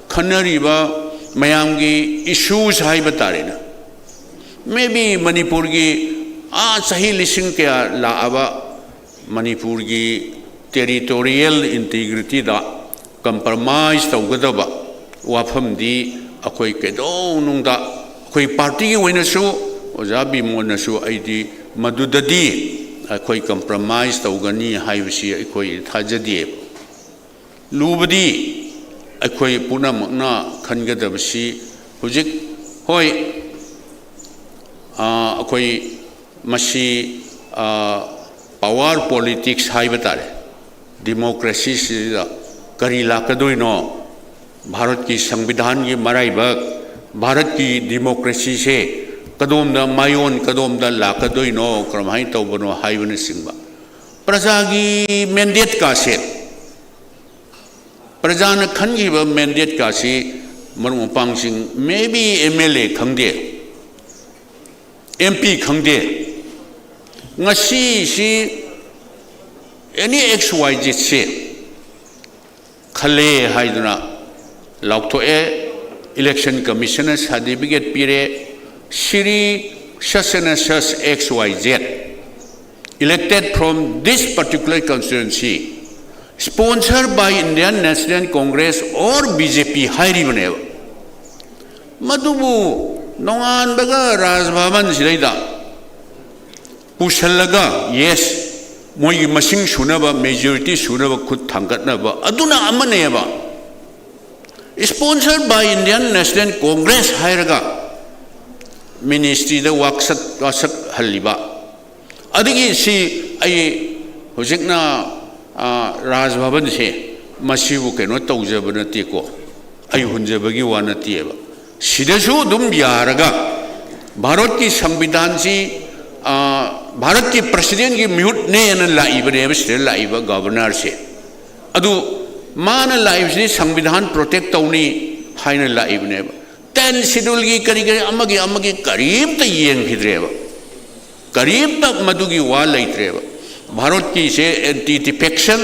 ꯈꯟꯅꯔꯤꯕ ꯃꯌꯥꯝꯒꯤ issues ꯍꯥꯏꯕ ꯇꯥꯔꯦꯅꯦ꯫ Maybe ꯃꯅꯤꯄꯨꯔꯒꯤ ꯑꯥ ꯆꯍꯤ ꯂꯤꯁꯤꯡ ꯀꯌꯥ ꯂꯥꯛꯑꯕ ꯃꯅꯤꯄꯨꯔꯒꯤ territorial integrity-ꯗ compromise ꯇꯧꯒꯗꯕ ꯋꯥꯐꯝꯗꯤ ꯑꯩꯈꯣꯏ ꯀꯩꯗꯧꯅꯨꯡꯗ ꯑꯩꯈꯣꯏ ꯄꯥꯔꯇꯤꯒꯤ ꯑꯣꯏꯅꯁꯨ, ꯑꯣꯖꯥ ꯕꯤꯃꯣꯟꯅꯁꯨ, ꯑꯩꯗꯤ ꯃꯗꯨꯗꯗꯤ ꯑꯩꯈꯣꯏ compromise ꯇꯧꯒꯅꯤ ꯍꯥꯏꯕꯁꯤ ꯑꯩꯈꯣꯏ ꯊꯥꯖꯗꯦ꯫ ꯂꯨꯕꯗꯤ ꯑꯩꯈꯣꯏ ꯄꯨꯝꯅꯃꯛꯅ ꯈꯟꯒꯗꯕꯁꯤ ꯍꯧꯖꯤꯛ, ꯍꯣꯏ, ꯑꯥ, ꯑꯩꯈꯣꯏ ꯃꯁꯤ, ꯑꯥ, power politics ꯍꯥꯏꯕ ꯇꯥꯔꯦ꯫ Democracy-ꯁꯤꯗ ꯀꯔꯤ ꯂꯥꯛꯀꯗꯣꯏꯅꯣ? ꯚꯥꯔꯠꯀꯤ ꯁꯪꯕꯤꯙꯥꯟꯒꯤ ꯃꯔꯥꯏꯕꯛ, ꯚꯥꯔꯠꯀꯤ democracy-ꯁꯦ ꯀꯗꯣꯝꯗ ꯃꯥꯏꯑꯣꯟ ꯀꯗꯣꯝꯗ ꯂꯥꯛꯀꯗꯣꯏꯅꯣ, ꯀꯔꯝꯍꯥꯏꯅ ꯇꯧꯕꯅꯣ ꯍꯥꯏꯕꯅꯆꯤꯡꯕ꯫ ꯄ꯭ꯔꯖꯥꯒꯤ mandate-ꯀꯥꯁꯦ, ꯄ꯭ꯔꯖꯥꯅ ꯈꯟꯈꯤꯕ ꯃꯦꯟꯗꯦꯠꯀꯥꯁꯤ ꯃꯔꯨꯞ ꯃꯄꯥꯡꯁꯤꯡ, maybe M L A ꯈꯪꯗꯦ, M P ꯈꯪꯗꯦ, ꯉꯁꯤꯁꯤ any X Y Z ꯁꯦ ꯈꯜꯂꯦ ꯍꯥꯏꯗꯨꯅ ꯂꯥꯎꯊꯣꯛꯑꯦ, election commission ꯅ certificate ꯄꯤꯔꯦ, ꯁꯤꯔꯤ such and such X Y Z elected from this particular constituency, sponsored by Indian National Congress or B J P ꯍꯥꯏꯔꯤꯕꯅꯦꯕ꯫ ꯃꯗꯨꯕꯨ ꯅꯣꯡꯉꯥꯟꯕꯒ ꯔꯥꯖ ꯚꯕꯟꯁꯤꯗꯩꯗ ꯄꯨꯁꯜꯂꯒ, yes, ꯃꯣꯏꯒꯤ ꯃꯁꯤꯡ ꯁꯨꯅꯕ, majority ꯁꯨꯅꯕ ꯈꯨꯠ ꯊꯥꯡꯒꯠꯅꯕ, ꯑꯗꯨꯅ ꯑꯃꯅꯦꯕ꯫ Sponsored by Indian National Congress ꯍꯥꯏꯔꯒ ministry ꯗ ꯋꯥꯁꯛ, ꯋꯥꯁꯛꯍꯜꯂꯤꯕ꯫ ꯑꯗꯒꯤ ꯁꯤ ꯑꯩ ꯍꯧꯖꯤꯛꯅ, ꯑ, ꯔꯥꯖ ꯚꯕꯟꯁꯦ ꯃꯁꯤꯕꯨ ꯀꯩꯅꯣ ꯇꯧꯖꯕ ꯅꯠꯇꯦꯀꯣ, ꯑꯩ ꯍꯨꯟꯖꯕꯒꯤ ꯋꯥ ꯅꯠꯇꯦꯕ꯫ ꯁꯤꯗꯁꯨ ꯑꯗꯨꯝ ꯌꯥꯔꯒ ꯚꯥꯔꯠꯀꯤ ꯁꯪꯕꯤꯙꯥꯟꯁꯤ, ꯑ, ꯚꯥꯔꯠꯀꯤ president ꯀꯤ ꯃꯤꯍꯨꯠꯅꯦꯅ ꯂꯥꯛꯏꯕꯅꯦꯕ ꯁꯤꯗ ꯂꯥꯛꯏꯕ governor ꯁꯦ꯫ ꯑꯗꯨ ꯃꯥꯅ ꯂꯥꯛꯏꯕꯁꯤꯗꯤ ꯁꯪꯕꯤꯙꯥꯟ protect ꯇꯧꯅꯤ ꯍꯥꯏꯅ ꯂꯥꯛꯏꯕꯅꯦꯕ꯫ Ten Schedule ꯒꯤ ꯀꯔꯤ ꯀꯔꯤ ꯑꯃꯒꯤ ꯑꯃꯒꯤ ꯀꯔꯤꯝꯇ ꯌꯦꯡꯈꯤꯗ꯭ꯔꯦꯕ, ꯀꯔꯤꯝꯇ ꯃꯗꯨꯒꯤ ꯋꯥ ꯂꯩꯇ꯭ꯔꯦꯕ꯫ ꯚꯥꯔꯠꯀꯤꯁꯦ anti defection,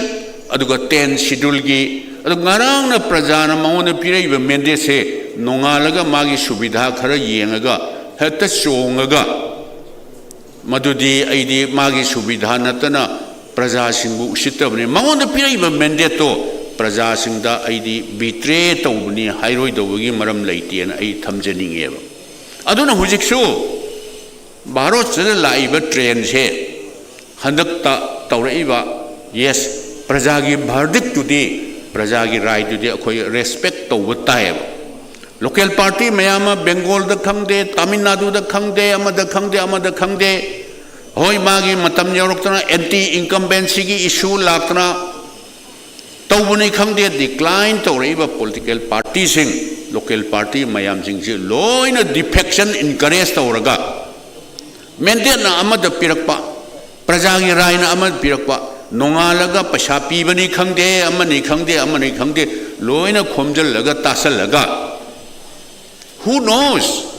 ꯑꯗꯨꯒ Ten Schedule ꯒꯤ, ꯑꯗꯨ ꯉꯔꯥꯡꯅ ꯄ꯭ꯔꯖꯥꯅ ꯃꯉꯣꯟꯗ ꯄꯤꯔꯛꯏꯕ mandate ꯁꯦ ꯅꯣꯡꯉꯥꯜꯂꯒ ꯃꯥꯒꯤ ꯁꯨꯕꯤꯙꯥ ꯈꯔ ꯌꯦꯡꯉꯒ ꯍꯦꯛꯇ ꯆꯣꯡꯉꯒ, ꯃꯗꯨꯗꯤ ꯑꯩꯗꯤ ꯃꯥꯒꯤ ꯁꯨꯕꯤꯙꯥ ꯅꯠꯇꯅ ꯄ꯭ꯔꯖꯥꯁꯤꯡꯕꯨ ꯎꯁꯤꯠꯇꯕꯅꯤ꯫ ꯃꯉꯣꯟꯗ ꯄꯤꯔꯛꯏꯕ mandate ꯇꯣ ꯄ꯭ꯔꯖꯥꯁꯤꯡꯗ ꯑꯩꯗꯤ betray ꯇꯧꯕꯅꯤ ꯍꯥꯏꯔꯣꯏꯗꯧꯕꯒꯤ ꯃꯔꯝ ꯂꯩꯇꯦꯅ ꯑꯩ ꯊꯝꯖꯅꯤꯡꯉꯦꯕ꯫ ꯑꯗꯨꯅ ꯍꯧꯖꯤꯛꯁꯨ ꯚꯥꯔꯠꯁꯤꯗ ꯂꯥꯛꯏꯕ trend ꯁꯦ, ꯍꯟꯗꯛꯇ ꯇꯧꯔꯛꯏꯕ, yes, ꯄ꯭ꯔꯖꯥꯒꯤ verdict ꯇꯨꯗꯤ, ꯄ꯭ꯔꯖꯥꯒꯤ ꯔꯥꯏꯗꯨꯗꯤ ꯑꯩꯈꯣꯏ respect ꯇꯧꯕ ꯇꯥꯏꯌꯦꯕ꯫ Local party ꯃꯌꯥꯝ ꯑꯃ Bengal ꯗ ꯈꯪꯗꯦ, Tamil Nadu ꯗ ꯈꯪꯗꯦ, ꯑꯃꯗ ꯈꯪꯗꯦ, ꯑꯃꯗ ꯈꯪꯗꯦ, ꯍꯣꯏ, ꯃꯥꯒꯤ ꯃꯇꯝ ꯌꯧꯔꯛꯇꯅ anti incumbency ꯒꯤ issue ꯂꯥꯛꯇꯅ ꯇꯧꯕꯅꯤ ꯈꯪꯗꯦ, decline ꯇꯧꯔꯛꯏꯕ political party ꯁꯤꯡ, local party ꯃꯌꯥꯝꯁꯤꯡꯁꯤ ꯂꯣꯏꯅ defection encourage ꯇꯧꯔꯒ, mandate ꯅ ꯑꯃꯗ ꯄꯤꯔꯛꯄ, ꯄ꯭ꯔꯖꯥꯒꯤ ꯔꯥꯏꯅ ꯑꯃ ꯄꯤꯔꯛꯄ, ꯅꯣꯡꯉꯥꯜꯂꯒ ꯄꯩꯁꯥ ꯄꯤꯕꯅꯤ ꯈꯪꯗꯦ, ꯑꯃꯅꯤ ꯈꯪꯗꯦ, ꯑꯃꯅꯤ ꯈꯪꯗꯦ, ꯂꯣꯏꯅ ꯈꯣꯝꯖꯤꯜꯂꯒ ꯇꯥꯁꯜꯂꯒ, who knows?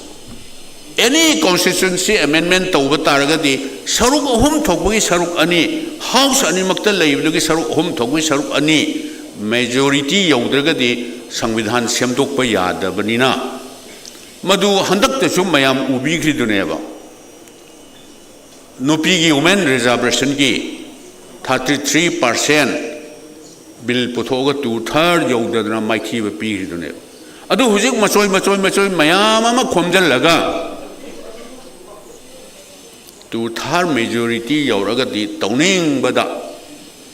Any constituency amendment ꯇꯧꯕ ꯇꯥꯔꯒꯗꯤ, ꯁꯔꯨꯛ ꯑꯍꯨꯝ ꯊꯣꯛꯄꯒꯤ ꯁꯔꯨꯛ ꯑꯅꯤ, House ꯑꯅꯤꯃꯛꯇ ꯂꯩꯕꯗꯨꯒꯤ ꯁꯔꯨꯛ ꯑꯍꯨꯝ ꯊꯣꯛꯄꯒꯤ ꯁꯔꯨꯛ ꯑꯅꯤ, majority ꯌꯧꯗ꯭ꯔꯒꯗꯤ ꯁꯪꯕꯤꯙꯥꯟ ꯁꯦꯝꯗꯣꯛꯄ ꯌꯥꯗꯕꯅꯤꯅ, ꯃꯗꯨ ꯍꯟꯗꯛꯇꯁꯨ ꯃꯌꯥꯝ ꯎꯕꯤꯈ꯭ꯔꯤꯗꯨꯅꯦꯕ꯫ ꯅꯨꯄꯤꯒꯤ, women reservationꯒꯤ thirty three percent bill ꯄꯨꯊꯣꯛꯑꯒ two third ꯌꯧꯗꯗꯅ ꯃꯥꯏꯊꯤꯕ ꯄꯤꯈ꯭ꯔꯤꯗꯨꯅꯦꯕ꯫ ꯑꯗꯨ ꯍꯧꯖꯤꯛ ꯃꯆꯣꯏ, ꯃꯆꯣꯏ, ꯃꯆꯣꯏ ꯃꯌꯥꯝ ꯑꯃ ꯈꯣꯝꯖꯤꯜꯂꯒ two third majority ꯌꯧꯔꯒꯗꯤ, ꯇꯧꯅꯤꯡꯕꯗ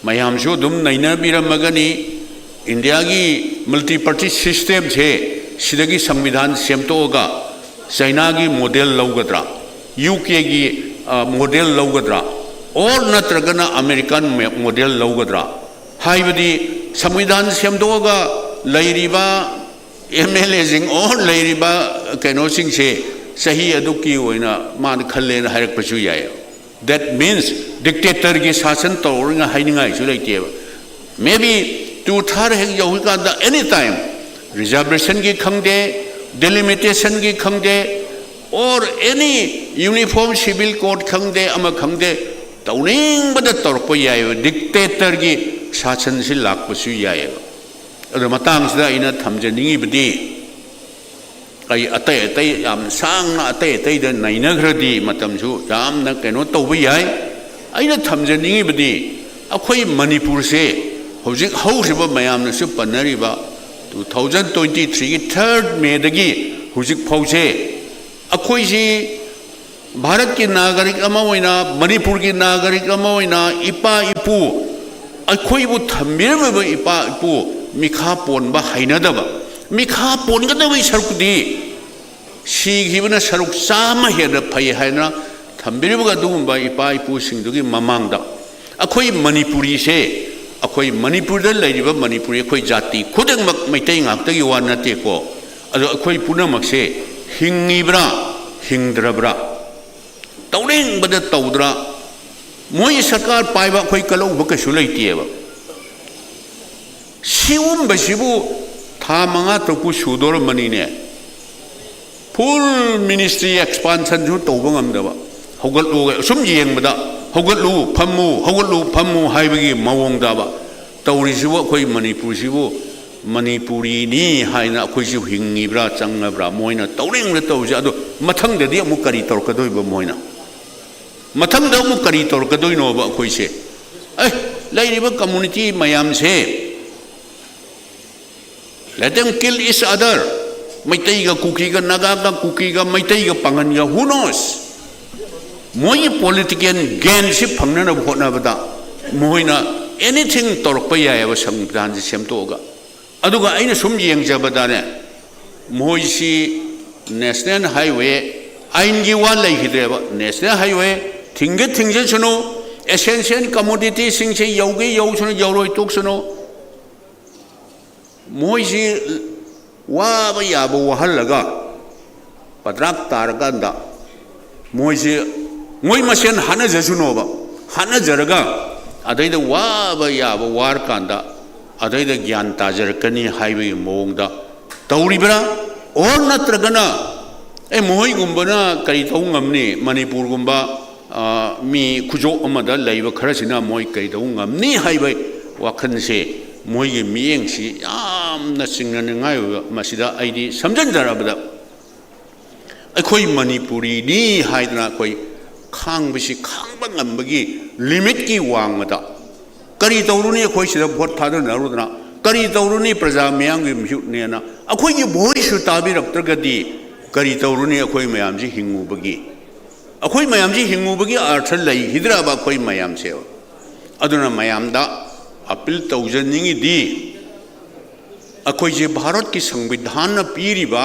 ꯃꯌꯥꯝꯁꯨ ꯑꯗꯨꯝ ꯅꯩꯅꯕꯤꯔꯝꯃꯒꯅꯤ꯫ ꯏꯟꯗꯤꯌꯥꯒꯤ multi party systemꯁꯦ, ꯁꯤꯗꯒꯤ ꯁꯪꯕꯤꯙꯥꯟ ꯁꯦꯝꯗꯣꯛꯑꯒ ꯆꯩꯅꯥꯒꯤ model ꯂꯧꯒꯗ꯭ꯔꯥ, ꯌꯨ ꯀꯦꯒꯤ model ꯂꯧꯒꯗ꯭ꯔꯥ, or ꯅꯠꯇ꯭ꯔꯒꯅ American model ꯂꯧꯒꯗ꯭ꯔꯥ? ꯍꯥꯏꯕꯗꯤ, ꯁꯪꯕꯤꯙꯥꯟ ꯁꯦꯝꯗꯣꯛꯑꯒ ꯂꯩꯔꯤꯕ ꯑꯦꯝ ꯑꯦꯜ ꯑꯦꯁꯤꯡ or ꯂꯩꯔꯤꯕ ꯀꯩꯅꯣꯁꯤꯡꯁꯦ ꯆꯍꯤ ꯑꯗꯨꯛꯀꯤ ꯑꯣꯏꯅ ꯃꯥꯅ ꯈꯜꯂꯦꯅ ꯍꯥꯏꯔꯛꯄꯁꯨ ꯌꯥꯏ꯫ That means dictatorꯒꯤ ꯁꯥꯁꯟ ꯇꯧꯔꯣꯏꯅ ꯍꯥꯏꯅꯤꯡꯉꯥꯏꯁꯨ ꯂꯩꯇꯦꯕ꯫ Maybe two third ꯍꯦꯛ ꯌꯧꯔꯀꯥꯟꯗ, any time, reservationꯒꯤ ꯈꯪꯗꯦ, delimitationꯒꯤ ꯈꯪꯗꯦ, or any uniform civil code ꯈꯪꯗꯦ, ꯑꯃ ꯈꯪꯗꯦ, ꯇꯧꯅꯤꯡꯕꯗ ꯇꯧꯔꯛꯄ ꯌꯥꯏꯑꯕ꯫ Dictatorꯒꯤ ꯁꯥꯁꯟꯁꯤ ꯂꯥꯛꯄꯁꯨ ꯌꯥꯏꯑꯕ꯫ ꯑꯗꯣ ꯃꯇꯥꯡꯁꯤꯗ ꯑꯩꯅ ꯊꯝꯖꯅꯤꯡꯉꯤꯕꯗꯤ, ꯑꯩ ꯑꯇꯩ ꯑꯇꯩ ꯌꯥꯝ ꯁꯥꯡꯅ ꯑꯇꯩ ꯑꯇꯩꯗ ꯅꯩꯅꯈ꯭ꯔꯗꯤ ꯃꯇꯝꯁꯨ ꯌꯥꯝꯅ ꯀꯩꯅꯣ ꯇꯧꯕ ꯌꯥꯏ꯫ ꯑꯩꯅ ꯊꯝꯖꯅꯤꯡꯉꯤꯕꯗꯤ, ꯑꯩꯈꯣꯏ ꯃꯅꯤꯄꯨꯔꯁꯦ ꯍꯧꯖꯤꯛ ꯍꯧꯈ꯭ꯔꯤꯕ ꯃꯌꯥꯝꯅꯁꯨ ꯄꯟꯅꯔꯤꯕ two thousand twenty threeꯒꯤ third Mayꯗꯒꯤ ꯍꯧꯖꯤꯛ ꯐꯥꯎꯁꯦ, ꯑꯩꯈꯣꯏꯁꯤ ꯚꯥꯔꯠꯀꯤ ꯅꯥꯒꯔꯤꯛ ꯑꯃ ꯑꯣꯏꯅ, ꯃꯅꯤꯄꯨꯔꯒꯤ ꯅꯥꯒꯔꯤꯛ ꯑꯃ ꯑꯣꯏꯅ, ꯏꯄꯥ ꯏꯄꯨ, ꯑꯩꯈꯣꯏꯕꯨ ꯊꯝꯕꯤꯔꯝꯃꯤꯕ ꯏꯄꯥ ꯏꯄꯨ ꯃꯤꯈꯥ ꯄꯣꯟꯕ ꯍꯩꯅꯗꯕ, ꯃꯤꯈꯥ ꯄꯣꯟꯒꯗꯕꯒꯤ ꯁꯔꯨꯛꯇꯤ ꯁꯤꯈꯤꯕꯅ ꯁꯔꯨꯛ ꯆꯥꯝꯃ ꯍꯦꯟꯅ ꯐꯩ ꯍꯥꯏꯅ ꯊꯝꯕꯤꯔꯤꯕ ꯑꯗꯨꯒꯨꯝꯕ ꯏꯄꯥ ꯏꯄꯨꯁꯤꯡꯗꯨꯒꯤ ꯃꯃꯥꯡꯗ, ꯑꯩꯈꯣꯏ ꯃꯅꯤꯄꯨꯔꯤꯁꯦ, ꯑꯩꯈꯣꯏ ꯃꯅꯤꯄꯨꯔꯗ ꯂꯩꯔꯤꯕ ꯃꯅꯤꯄꯨꯔꯤ, ꯑꯩꯈꯣꯏ ꯖꯥꯇꯤ ꯈꯨꯗꯤꯡꯃꯛ, ꯃꯩꯇꯩ ꯉꯥꯛꯇꯒꯤ ꯋꯥ ꯅꯠꯇꯦꯀꯣ, ꯑꯗꯣ ꯑꯩꯈꯣꯏ ꯄꯨꯝꯅꯃꯛꯁꯦ ꯍꯤꯡꯉꯤꯕ꯭ꯔꯥ, ꯍꯤꯡꯗ꯭ꯔꯕ꯭ꯔꯥ, ꯇꯧꯅꯤꯡꯕꯗ ꯇꯧꯗ꯭ꯔꯥ, ꯃꯣꯏ ꯁꯔꯀꯥꯔ ꯄꯥꯏꯕ ꯑꯩꯈꯣꯏ ꯀꯜꯍꯧꯕ ꯀꯩꯁꯨ ꯂꯩꯇꯦꯕ꯫ ꯁꯤꯒꯨꯝꯕꯁꯤꯕꯨ ꯊꯥ ꯃꯉꯥ ꯇꯔꯨꯛꯄꯨ ꯁꯨꯗꯣꯔꯝꯕꯅꯤꯅꯦ꯫ Full ministry expansionꯁꯨ ꯇꯧꯕ ꯉꯝꯗꯕ, ꯍꯧꯒꯠꯂꯨ, ꯑꯁꯨꯝ ꯌꯦꯡꯕꯗ ꯍꯧꯒꯠꯂꯨ, ꯐꯝꯃꯨ, ꯍꯧꯒꯠꯂꯨ, ꯐꯝꯃꯨ ꯍꯥꯏꯕꯒꯤ ꯃꯑꯣꯡꯗꯕ ꯇꯧꯔꯤꯁꯤꯕꯨ꯫ ꯑꯩꯈꯣꯏ ꯃꯅꯤꯄꯨꯔꯁꯤꯕꯨ ꯃꯅꯤꯄꯨꯔꯤꯅꯤ ꯍꯥꯏꯅ ꯑꯩꯈꯣꯏꯁꯨ ꯍꯤꯡꯉꯤꯕ꯭ꯔꯥ, ꯆꯪꯉꯕ꯭ꯔꯥ? ꯃꯣꯏꯅ ꯇꯧꯅꯤꯡꯅ ꯇꯧꯔꯤꯁꯦ꯫ ꯑꯗꯣ ꯃꯊꯪꯗꯗꯤ ꯑꯃꯨꯛ ꯀꯔꯤ ꯇꯧꯔꯛꯀꯗꯣꯏꯕ ꯃꯣꯏꯅ? ꯃꯊꯪꯗ ꯑꯃꯨꯛ ꯀꯔꯤ ꯇꯧꯔꯛꯀꯗꯣꯏꯅꯣꯕ ꯑꯩꯈꯣꯏꯁꯦ? ꯑꯦ, ꯂꯩꯔꯤꯕ community ꯃꯌꯥꯝꯁꯦ, let them kill each other, ꯃꯩꯇꯩꯒ ꯀꯨꯀꯤꯒ, ꯅꯥꯒꯥꯒ ꯀꯨꯀꯤꯒ, ꯃꯩꯇꯩꯒ ꯄꯥꯡꯒꯟꯒ, who knows? ꯃꯣꯏꯒꯤ political gainꯁꯤ ꯐꯪꯅꯅꯕ ꯍꯣꯠꯅꯕꯗ ꯃꯣꯏꯅ anything ꯇꯧꯔꯛꯄ ꯌꯥꯏꯑꯕ, ꯁꯪꯕꯤꯙꯥꯟꯁꯤ ꯁꯦꯝꯗꯣꯛꯑꯒ꯫ ꯑꯗꯨꯒ ꯑꯩꯅ ꯁꯨꯝ ꯌꯦꯡꯖꯕꯗꯅꯦ, ꯃꯣꯏꯁꯤ national highway, ꯑꯥꯏꯟꯒꯤ ꯋꯥ ꯂꯩꯈꯤꯗ꯭ꯔꯦꯕ꯫ National highway ꯊꯤꯡꯒꯦ ꯊꯤꯡꯖꯁꯅꯨ, essential commoditiesꯁꯤꯡꯁꯦ ꯌꯧꯒꯦ ꯌꯧꯁꯅꯨ, ꯌꯧꯔꯣꯏ ꯇꯣꯛꯁꯅꯨ, ꯃꯣꯏꯁꯤ ꯋꯥꯕ ꯌꯥꯕ ꯋꯥꯍꯜꯂꯒ ꯄꯗ꯭ꯔꯥꯛ ꯇꯥꯔꯀꯥꯟꯗ ꯃꯣꯏꯁꯤ ꯃꯣꯏ ꯃꯁꯦꯟ ꯍꯥꯠꯅꯖꯁꯅꯣꯕ, ꯍꯥꯠꯅꯖꯔꯒ ꯑꯗꯩꯗ ꯋꯥꯕ ꯌꯥꯕ ꯋꯥꯔꯀꯥꯟꯗ ꯑꯗꯩꯗ ꯒ꯭ꯌꯥꯟ ꯇꯥꯖꯔꯛꯀꯅꯤ ꯍꯥꯏꯕꯒꯤ ꯃꯑꯣꯡꯗ ꯇꯧꯔꯤꯕ꯭ꯔꯥ? Or ꯅꯠꯇ꯭ꯔꯒꯅ, ꯑꯦ, ꯃꯈꯣꯏꯒꯨꯝꯕꯅ ꯀꯔꯤ ꯇꯧ ꯉꯝꯅꯤ? ꯃꯅꯤꯄꯨꯔꯒꯨꯝꯕ, ꯑ, ꯃꯤ ꯈꯨꯖꯣꯞ ꯑꯃꯗ ꯂꯩꯕ ꯈꯔꯁꯤꯅ ꯃꯣꯏ ꯀꯔꯤ ꯇꯧ ꯉꯝꯅꯤ ꯍꯥꯏꯕ ꯋꯥꯈꯜꯁꯦ, ꯃꯣꯏꯒꯤ ꯃꯤꯠꯌꯦꯡꯁꯤ ꯌꯥꯝꯅ ꯆꯤꯡꯅꯅꯤꯡꯉꯥꯏ ꯑꯣꯏꯕ꯫ ꯃꯁꯤꯗ ꯑꯩꯗꯤ ꯁꯝꯖꯤꯟꯖꯔꯕꯗ ꯑꯩꯈꯣꯏ ꯃꯅꯤꯄꯨꯔꯤꯅꯤ ꯍꯥꯏꯗꯅ ꯑꯩꯈꯣꯏ ꯈꯥꯡꯕꯁꯤ, ꯈꯥꯡꯕ ꯉꯝꯕꯒꯤ limitꯀꯤ ꯋꯥꯡꯃꯗ ꯀꯔꯤ ꯇꯧꯔꯨꯅꯤ? ꯑꯩꯈꯣꯏ ꯁꯤꯗ vote ꯊꯥꯗꯅꯔꯨꯗꯅ ꯀꯔꯤ ꯇꯧꯔꯨꯅꯤ? ꯄ꯭ꯔꯖꯥ ꯃꯤꯌꯥꯝꯒꯤ ꯃꯤꯍꯨꯠꯅꯦꯅ ꯑꯩꯈꯣꯏꯒꯤ voiceꯁꯨ ꯇꯥꯕꯤꯔꯛꯇ꯭ꯔꯒꯗꯤ ꯀꯔꯤ ꯇꯧꯔꯨꯅꯤ? ꯑꯩꯈꯣꯏ ꯃꯌꯥꯝꯁꯤ ꯍꯤꯡꯉꯨꯕꯒꯤ, ꯑꯩꯈꯣꯏ ꯃꯌꯥꯝꯁꯤ ꯍꯤꯡꯉꯨꯕꯒꯤ ꯑꯔꯊ ꯂꯩꯈꯤꯗ꯭ꯔꯕ ꯑꯩꯈꯣꯏ ꯃꯌꯥꯝꯁꯦ? ꯑꯗꯨꯅ ꯃꯌꯥꯝꯗ appeal ꯇꯧꯖꯅꯤꯡꯉꯤꯗꯤ, ꯑꯩꯈꯣꯏꯁꯦ ꯚꯥꯔꯠꯀꯤ ꯁꯪꯕꯤꯙꯥꯟꯅ ꯄꯤꯔꯤꯕ,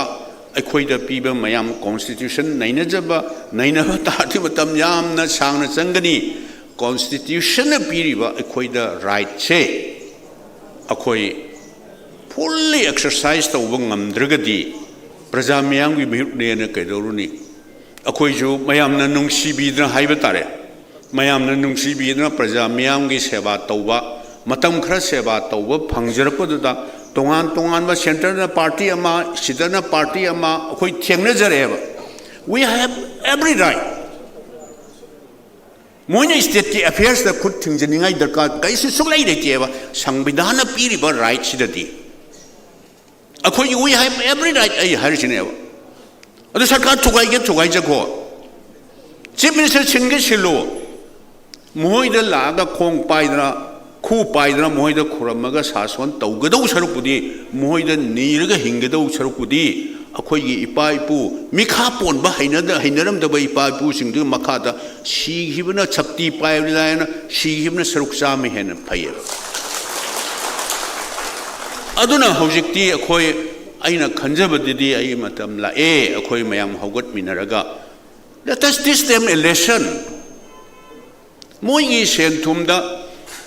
ꯑꯩꯈꯣꯏꯗ ꯄꯤꯕ ꯃꯌꯥꯝ constitution ꯅꯩꯅꯖꯕ, ꯅꯩꯅꯕ ꯇꯥꯔꯗꯤ ꯃꯇꯝ ꯌꯥꯝꯅ ꯁꯥꯡꯅ ꯆꯪꯒꯅꯤ꯫ Constitutionꯅ ꯄꯤꯔꯤꯕ ꯑꯩꯈꯣꯏꯗ rightꯁꯦ ꯑꯩꯈꯣꯏ fully exercise ꯇꯧꯕ ꯉꯝꯗ꯭ꯔꯒꯗꯤ ꯄ꯭ꯔꯖꯥ ꯃꯤꯌꯥꯝꯒꯤ ꯃꯤꯍꯨꯠꯅꯦꯅ ꯀꯩꯗꯧꯔꯨꯅꯤ? ꯑꯩꯈꯣꯏꯁꯨ ꯃꯌꯥꯝꯅ ꯅꯨꯡꯁꯤꯕꯤꯗꯅ ꯍꯥꯏꯕ ꯇꯥꯔꯦ, ꯃꯌꯥꯝꯅ ꯅꯨꯡꯁꯤꯕꯤꯗꯨꯅ ꯄ꯭ꯔꯖꯥ ꯃꯤꯌꯥꯝꯒꯤ ꯁꯦꯕꯥ ꯇꯧꯕ, ꯃꯇꯝ ꯈꯔ ꯁꯦꯕꯥ ꯇꯧꯕ ꯐꯪꯖꯔꯛꯄꯗꯨꯗ, ꯇꯣꯉꯥꯟ ꯇꯣꯉꯥꯟꯕ centreꯅ party ꯑꯃ, ꯁꯤꯗꯅ party ꯑꯃ, ꯑꯩꯈꯣꯏ ꯊꯦꯡꯅꯖꯔꯛꯑꯦꯕ꯫ We have every right. ꯃꯣꯏꯅ stateꯀꯤ affairsꯇ ꯈꯨꯠ ꯊꯤꯡꯖꯅꯤꯡꯉꯥꯏ ꯗꯔꯀꯥꯔ ꯀꯩꯁꯨ ꯁꯨꯛꯂꯩ ꯂꯩꯇꯦꯕ꯫ ꯁꯪꯕꯤꯙꯥꯟꯅ ꯄꯤꯔꯤꯕ rightꯁꯤꯗꯗꯤ ꯑꯩꯈꯣꯏꯒꯤ we have every right ꯑꯩ ꯍꯥꯏꯔꯤꯁꯤꯅꯦꯕ꯫ ꯑꯗꯨ ꯁꯔꯀꯥꯔ ꯊꯨꯒꯥꯏꯒꯦ ꯊꯨꯒꯥꯏꯖꯈꯣ, Chief Minister ꯁꯤꯟꯒꯦ ꯁꯤꯜꯂꯨ, ꯃꯈꯣꯏꯗ ꯂꯥꯛꯑꯒ ꯈꯣꯡ ꯄꯥꯏꯗꯅ, ꯈꯨ ꯄꯥꯏꯗꯅ ꯃꯈꯣꯏꯗ ꯈꯨꯔꯝꯃꯒ ꯁꯥꯁꯣꯟ ꯇꯧꯒꯗꯧ ꯁꯔꯨꯛꯄꯨꯗꯤ, ꯃꯈꯣꯏꯗ ꯅꯤꯔꯒ ꯍꯤꯡꯒꯗꯧ ꯁꯔꯨꯛꯄꯨꯗꯤ, ꯑꯩꯈꯣꯏꯒꯤ ꯏꯄꯥ ꯏꯄꯨ, ꯃꯤꯈꯥ ꯄꯣꯟꯕ ꯍꯩꯅꯗ-, ꯍꯩꯅꯔꯝꯗꯕ ꯏꯄꯥ ꯏꯄꯨꯁꯤꯡꯗꯨꯒꯤ ꯃꯈꯥꯗ ꯁꯤꯈꯤꯕꯅ, ꯁꯛꯇꯤ ꯄꯥꯏꯕꯅꯤ ꯍꯥꯏꯅ ꯁꯤꯈꯤꯕꯅ ꯁꯔꯨꯛ ꯆꯥꯝꯃ ꯍꯦꯟꯅ ꯐꯩꯌꯦꯕ꯫ ꯑꯗꯨꯅ ꯍꯧꯖꯤꯛꯇꯤ ꯑꯩꯈꯣꯏ, ꯑꯩꯅ ꯈꯟꯖꯕꯗꯗꯤ ꯑꯩ ꯃꯇꯝ ꯂꯥꯛꯑꯦ, ꯑꯩꯈꯣꯏ ꯃꯌꯥꯝ ꯍꯧꯒꯠꯃꯤꯟꯅꯔꯒ let us teach them a lesson. ꯃꯣꯏꯒꯤ ꯁꯦꯟ ꯊꯨꯝꯗ